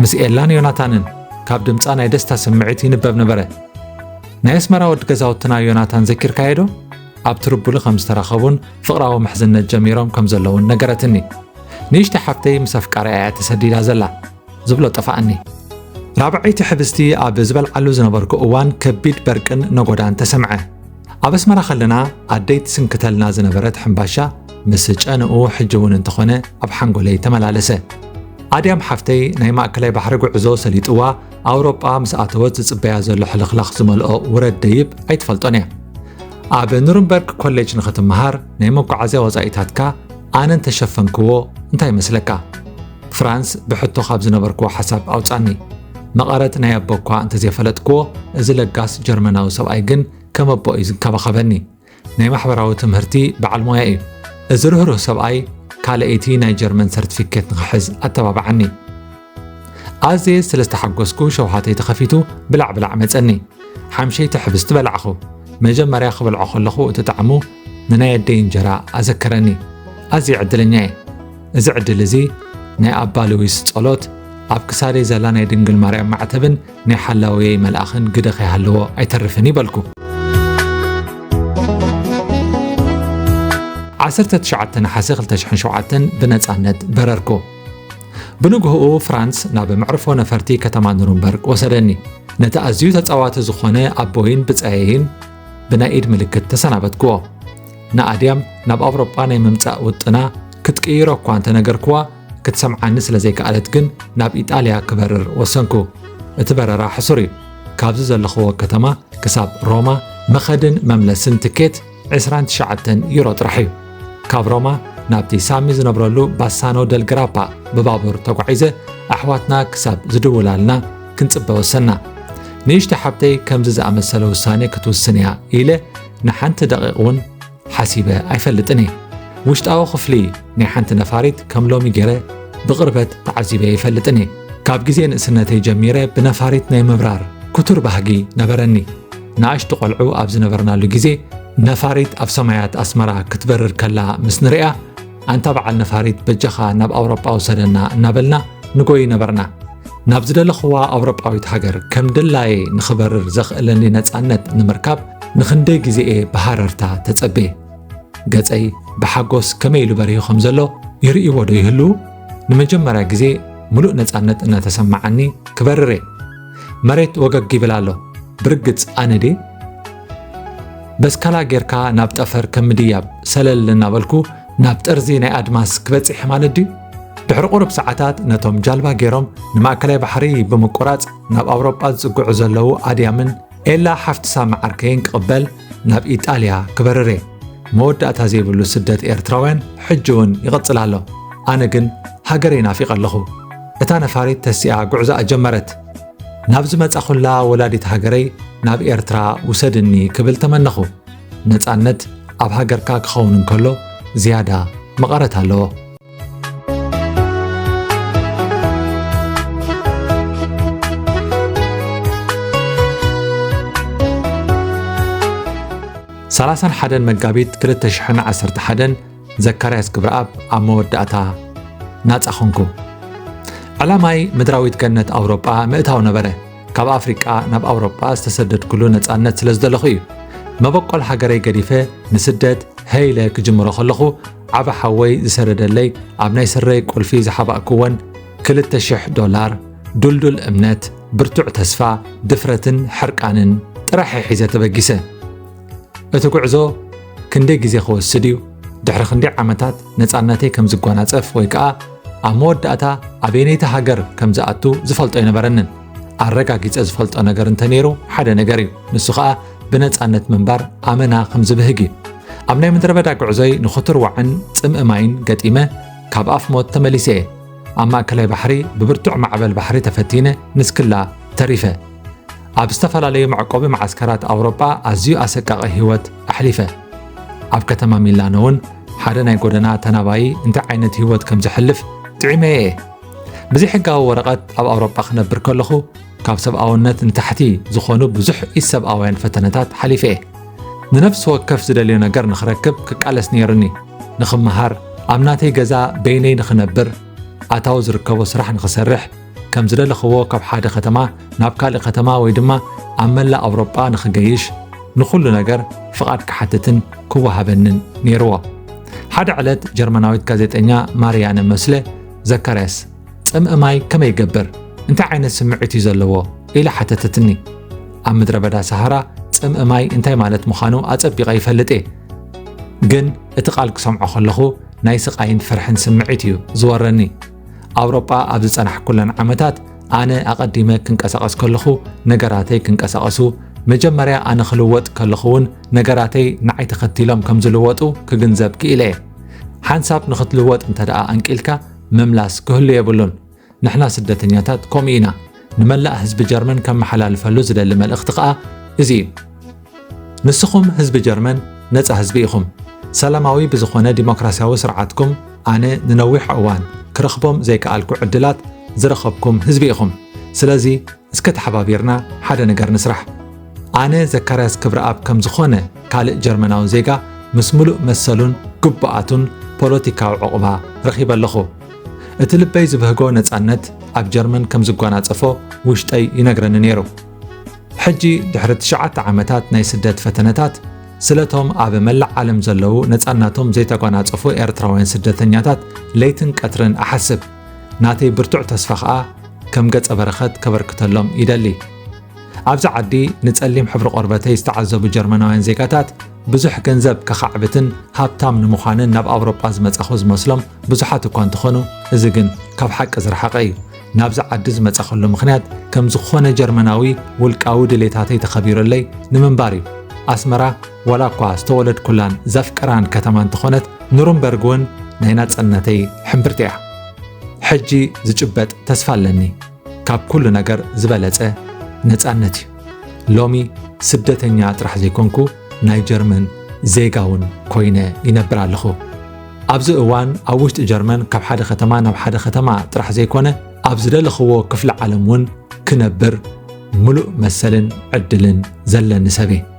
"ምስ ኤላን ዮናታንን።" ካብ ድምጻ ናይ ደስታ ስምዒት ይንበብ ነበረ። "ናይ ኣስመራ ወዲ ገዛውትና ዮናታን ዘኪርካዮ ዶ? ኣብ ትርቡሊ ከም ዝተራኸቡን ፍቕራዊ ምሕዝነት ጀሚሮም ከም ዘለውን ነገረትኒ። ንእሽተይ ሓፍተይ ምስ ኣፍቃሪኣ እያ ተሰዲዳ ዘላ" ዝብሎ ጠፋኣኒ። ራብዐይቲ ሕብስቲ ኣብ ዝበልዓሉ ዝነበርኩ እዋን ከቢድ በርቅን ነጎዳን ተሰምዐ። ኣብ ኣስመራ ከለና ኣደይ ትስንክተልና ዝነበረት ሕምባሻ ምስ ጨንኡ ሕጂ እውን እንተኾነ ኣብ ሓንጎለይ ተመላለሰ። ኣድያም ሓፍተይ ናይ ማእከላይ ባሕሪ ጉዕዞ ሰሊጥዋ ኣውሮጳ ምስ ኣተወት ዝጽበያ ዘሎ ሕልኽላኽ ዝመልኦ ውረድ ደይብ ኣይትፈልጦን እያ። ኣብ ኑርንበርግ ኮሌጅ ንኽትመሃር ናይ መጓዓዝያ ወጻኢታትካ ኣነ እንተሸፈንክዎ እንታይ ይመስለካ? ፍራንስ ብሕቶ ካብ ዝነበርክዎ ሓሳብ ኣውጻኒ። መቐረት ናይ ኣቦ እኳ እንተዘይፈለጥክዎ፣ እዚ ለጋስ ጀርመናዊ ሰብኣይ ግን ከም ኣቦ እዩ ዝንከባኸበኒ። ናይ ማሕበራዊ ትምህርቲ በዓል ሞያ እዩ። እዚ ርህሩህ ሰብኣይ ካልኣይቲ ናይ ጀርመን ሰርቲፊኬት ንኽሕዝ ኣተባብዓኒ። ኣዝየ ስለ ዝተሓጎስኩ ሸውሃተይ ተኸፊቱ ብላዕ ብላዕ መጸኒ። ሓምሸይቲ ሕብስቲ በላዕኹ። መጀመርያ ክበልዖ ከለኹ እቲ ጣዕሙ ንናይ ኣደይ እንጀራ ኣዘከረኒ። ኣዝየ ዕድለኛ እየ። እዚ ዕድል እዚ ናይ ኣባ ሉዊስ ጸሎት፣ ኣብ ክሳደይ ዘላ ናይ ድንግል ማርያም ማዕተብን ናይ ሓላውየይ መልኣኽን ግደ ከይሃለዎ ኣይተርፍን ይበልኩ። ዓሰርተ ትሽዓተ ነሓሰ ክልተ ሽሕን ሸውዓተን ብነጻነት በረርኩ። ብንግሆኡ ፍራንስ ናብ መዕርፎ ነፈርቲ ከተማ ኑርንበርግ ወሰደኒ። ነቲ ኣዝዩ ተጻዋቲ ዝኾነ ኣቦይን ብጻየይን ብናይ ኢድ ምልክት ተሰናበትክዎ። ንኣድያም ናብ ኣውሮጳ ናይ ምምጻእ ውጥና ክትቅይሮ እኳ እንተነገርክዋ፣ ክትሰምዓኒ ስለ ዘይከኣለት ግን ናብ ኢጣልያ ክበርር ወሰንኩ። እቲ በረራ ሕሱር እዩ። ካብዚ ዘለኽዎ ከተማ ክሳብ ሮማ መኸድን መምለስን ትኬት ዕስራን ትሽዓተን ዩሮ ጥራሕ እዩ። ካብ ሮማ ናብቲ ሳሚ ዝነብረሉ ባሳኖ ደል ግራፓ ብባቡር ተጓዒዘ ኣሕዋትና ክሳብ ዝድውላልና ክንጽበ ወሰና። ንእሽቶ ሓብተይ ከምዚ ዝኣመሰለ ውሳኔ ክትውስን እያ ኢለ ንሓንቲ ደቂቕ እውን ሓሲበ ኣይፈልጥን እየ። ውሽጣዊ ክፍሊ ናይ ሓንቲ ነፋሪት ከም ሎሚ ገይረ ብቕርበት ተዓዚበ ኣይፈልጥን እየ። ካብ ግዜ ንእስነተይ ጀሚረ ብነፋሪት ናይ ምብራር ክቱር ባህጊ ነበረኒ። ንኣሽቱ ቆልዑ ኣብ ዝነበርናሉ ግዜ ነፋሪት ኣብ ሰማያት ኣስመራ ክትበርር ከላ ምስ ንሪኣ፣ ኣንታ በዓል ነፋሪት በጃኻ ናብ ኣውሮጳ ውሰደና እናበልና ንጎይ ነበርና። ናብ ዝደለኽዋ ኣውሮጳዊት ሃገር ከም ድላየ ንኽበርር ዘኽእለኒ ነጻነት ንምርካብ ንኽንደይ ግዜ እየ ብሃረርታ ተጸብየ። ገጸይ ብሓጎስ ከመይ ኢሉ በሪሁ ከም ዘሎ ይርእይዎ ዶ ይህልዉ? ንመጀመርያ ግዜ ምሉእ ነጻነት እናተሰማዓኒ ክበርር እየ። መሬት ወገግ ይብል ኣሎ። ብርግጽ ኣነ ድየ? በስካላ ጌርካ ናብ ጠፈር ከም ምድያብ ሰለል እናበልኩ ናብ ጠርዚ ናይ ኣድማስ ክበጽሕ ማለት ድዩ? ድሕሪ ቁሩብ ሰዓታት ነቶም ጃልባ ጌሮም ንማእከላይ ባሕሪ ብምቁራጽ ናብ ኣውሮጳ ዝጽግዑ ዘለዉ ኣድያምን ኤላ ሓፍትሳ መዓርከይን ክቕበል ናብ ኢጣልያ ክበርር እየ። መወዳእታ ዘይብሉ ስደት ኤርትራውያን ሕጂ እውን ይቕጽል ኣሎ። ኣነ ግን ሃገረይ ናፊቐ ኣለኹ። እታ ነፋሪት ተሲኣ ጉዕዞኣ ጀመረት። ናብ ዝመጻኹላ ወላዲት ሃገረይ ናብ ኤርትራ ውሰድኒ ክብል ተመነኹ። ነጻነት ኣብ ሃገርካ ክኸውን እንከሎ ዝያዳ መቐረት ኣለዎ። ሰላሳን ሓደን መጋቢት ክልተ ሽሕን ዓሰርተ ሓደን ዘካርያስ ክብረኣብ ኣብ መወዳእታ ናጻ ኾንኩ። ዕላማይ ምድራዊት ገነት ኣውሮጳ ምእታው ነበረ። ካብ ኣፍሪቃ ናብ ኣውሮጳ ዝተሰደድኩሉ ነጻነት ስለ ዝደለኹ እዩ። መበቆል ሃገረይ ገዲፈ ንስደት ሀይለ ክጅምሮ ከለኹ ዓቢ ሓወይ ዝሰደደለይ ኣብ ናይ ስረይ ቁልፊ ዝሓባእክወን ክልተ ሽሕ ዶላር፣ ዱልዱል እምነት፣ ብርቱዕ ተስፋ፣ ድፍረትን ሕርቃንን ጥራሕ እየ ሒዘ ተበጊሰ። እቲ ጉዕዞ ክንደይ ግዜ ክወስድ እዩ? ድሕሪ ክንደይ ዓመታት ነጻነተይ ከም ዝጓናጸፍ ወይ ከኣ ኣብ መወዳእታ ኣበየነይቲ ሃገር ከም ዝኣቱ ዝፈልጦ ኣይነበረንን። ኣረጋጊጸ ዝፈልጦ ነገር እንተ ነይሩ ሓደ ነገር እዩ። ንሱ ከኣ ብነጻነት ምንባር ኣመና ከም ዝብህግ እዩ። ኣብ ናይ ምድረ በዳ ጉዕዞይ ንኽቱር ዋዕን ጽምኢ ማይን ገጢመ ካብ ኣፍ ሞት ተመሊሰ እየ። ኣብ ማእከላይ ባሕሪ ብብርቱዕ ማዕበል ባሕሪ ተፈቲነ ንስክላ ተሪፈ። ኣብ ዝተፈላለዩ መዕቆቢ መዓስከራት ኣውሮጳ ኣዝዩ ኣሰቃቒ ህይወት ኣሕሊፈ። ኣብ ከተማ ሚላኖ እውን ሓደ ናይ ጎደና ተናባዪ እንታይ ዓይነት ህይወት ከም ዘሕልፍ ጥዒመ እየ። ብዘይሕጋዊ ወረቐት ኣብ ኣውሮጳ ክነብር ከለኹ ካብ ሰብኣውነት ንታሕቲ ዝኾኑ ብዙሕ ኢሰብኣውያን ፈተነታት ሓሊፈ እየ። ንነፍሲ ወከፍ ዝደልዮ ነገር ንኽረክብ ክቃለስ ነይሩኒ። ንኽመሃር፣ ኣብ ናተይ ገዛ በይነይ ንኽነብር፣ ኣታዊ ዝርከቦ ስራሕ ንኽሰርሕ፣ ከም ዝደለኽዎ ካብ ሓደ ከተማ ናብ ካልእ ከተማ ወይ ድማ ኣብ መላእ ኣውሮጳ ንኽገይሽ፣ ንኹሉ ነገር ፍቓድ ክሓትትን ክወሃበንን ነይርዎ። ሓደ ዕለት ጀርመናዊት ጋዜጠኛ ማርያነ መስለ ዘካርያስ፣ "ጽምኢ ማይ ከመይ ይገብር? እንታይ ዓይነት ስምዒት እዩ ዘለዎ?" ኢላ ሓተተትኒ። ኣብ ምድረ በዳ ሰሃራ ጽምኢ ማይ እንታይ ማለት ምዃኑ ኣጸቢቐ ይፈልጥ እየ። ግን እቲ ቃል ክሰምዖ ከለኹ ናይ ስቓይን ፍርሕን ስምዒት እዩ ዝወረኒ። ኣውሮጳ ኣብ ዝጸናሕኩለን ዓመታት ኣነ ኣቐዲመ ክንቀሳቐስ ከለኹ ነገራተይ ክንቀሳቐሱ፣ መጀመርያ ኣነ ክልወጥ ከለኹ እውን ነገራተይ ንዓይ ተኸቲሎም ከም ዝልወጡ ክግንዘብ ክኢለ እየ። ሓንሳብ ንኽትልወጥ እንተ ደኣ ኣንቂልካ ምምላስ ክህሉ የብሉን። ንሕና ስደተኛታት ከምኡ ኢና። ንመላእ ህዝቢ ጀርመን ከመሓላልፈሉ ዝደሊ መልእኽቲ ከኣ እዚ እዩ። ንስኹም ህዝቢ ጀርመን ነጻ ህዝቢ ኢኹም። ሰላማዊ ብዝኾነ ዲሞክራሲያዊ ስርዓትኩም ኣነ ንነዊሕ እዋን ክረኽቦም ዘይከኣልኩ ዕድላት ዝረኸብኩም ህዝቢ ኢኹም። ስለዚ እስከ ተሓባቢርና ሓደ ነገር ንስራሕ። ኣነ ዘካርያስ ክብረኣብ ከም ዝኾነ ካልእ ጀርመናዊ ዜጋ ምስ ምሉእ መሰሉን ግቡኣቱን ፖለቲካዊ ዕቑባ ረኺበ ኣለኹ። እቲ ልበይ ዝብህጎ ነጻነት ኣብ ጀርመን ከም ዝጓናጸፎ ውሽጠይ ይነግረኒ ነይሩ። ሕጂ ድሕሪ ትሽዓተ ዓመታት ናይ ስደት ፈተነታት፣ ስለቶም ኣብ መላእ ዓለም ዘለዉ ነጻነቶም ዘይተጓናጸፉ ኤርትራውያን ስደተኛታት ለይትን ቀትርን እሓስብ። ናተይ ብርቱዕ ተስፋ ኸኣ ከም ገጸ በረኸት ከበርክተሎም ይደሊ። ኣብዚ ዓዲ ንጸሊም ሕብሪ ቆርበተይ ዝተዓዘቡ ጀርመናውያን ዜጋታት ብዙሕ ገንዘብ ከኻዕብትን ሃብታም ንምዃንን ናብ ኣውሮጳ ዝመጻኹ ዝመስሎም ብዙሓት እኳ እንተኾኑ፣ እዚ ግን ካብ ሓቂ ዝረሓቐ እዩ። ናብዚ ዓዲ ዝመጻኹሉ ምኽንያት ከም ዝኾነ ጀርመናዊ ውልቃዊ ድሌታተይ ተኸቢሩለይ ንምንባር እዩ። ኣስመራ ዋላ እኳ ዝተወለድኩላን ዘፍቅራን ከተማ እንተኾነት፣ ኑርንበርግ እውን ናይ ናጽነተይ ሕምብርቲ እያ። ሕጂ ዝጭበጥ ተስፋ ኣለኒ። ካብ ኩሉ ነገር ዝበለጸ ነጻነት እዩ። ሎሚ ስደተኛ ጥራሕ ዘይኮንኩ፣ ናይ ጀርመን ዜጋ እውን ኮይነ ይነብር ኣለኹ። ኣብዚ እዋን ኣብ ውሽጢ ጀርመን ካብ ሓደ ከተማ ናብ ሓደ ከተማ ጥራሕ ዘይኮነ፣ ኣብ ዝደለኽዎ ክፍለ ዓለም እውን ክነብር ምሉእ መሰልን ዕድልን ዘለኒ ሰብ እየ።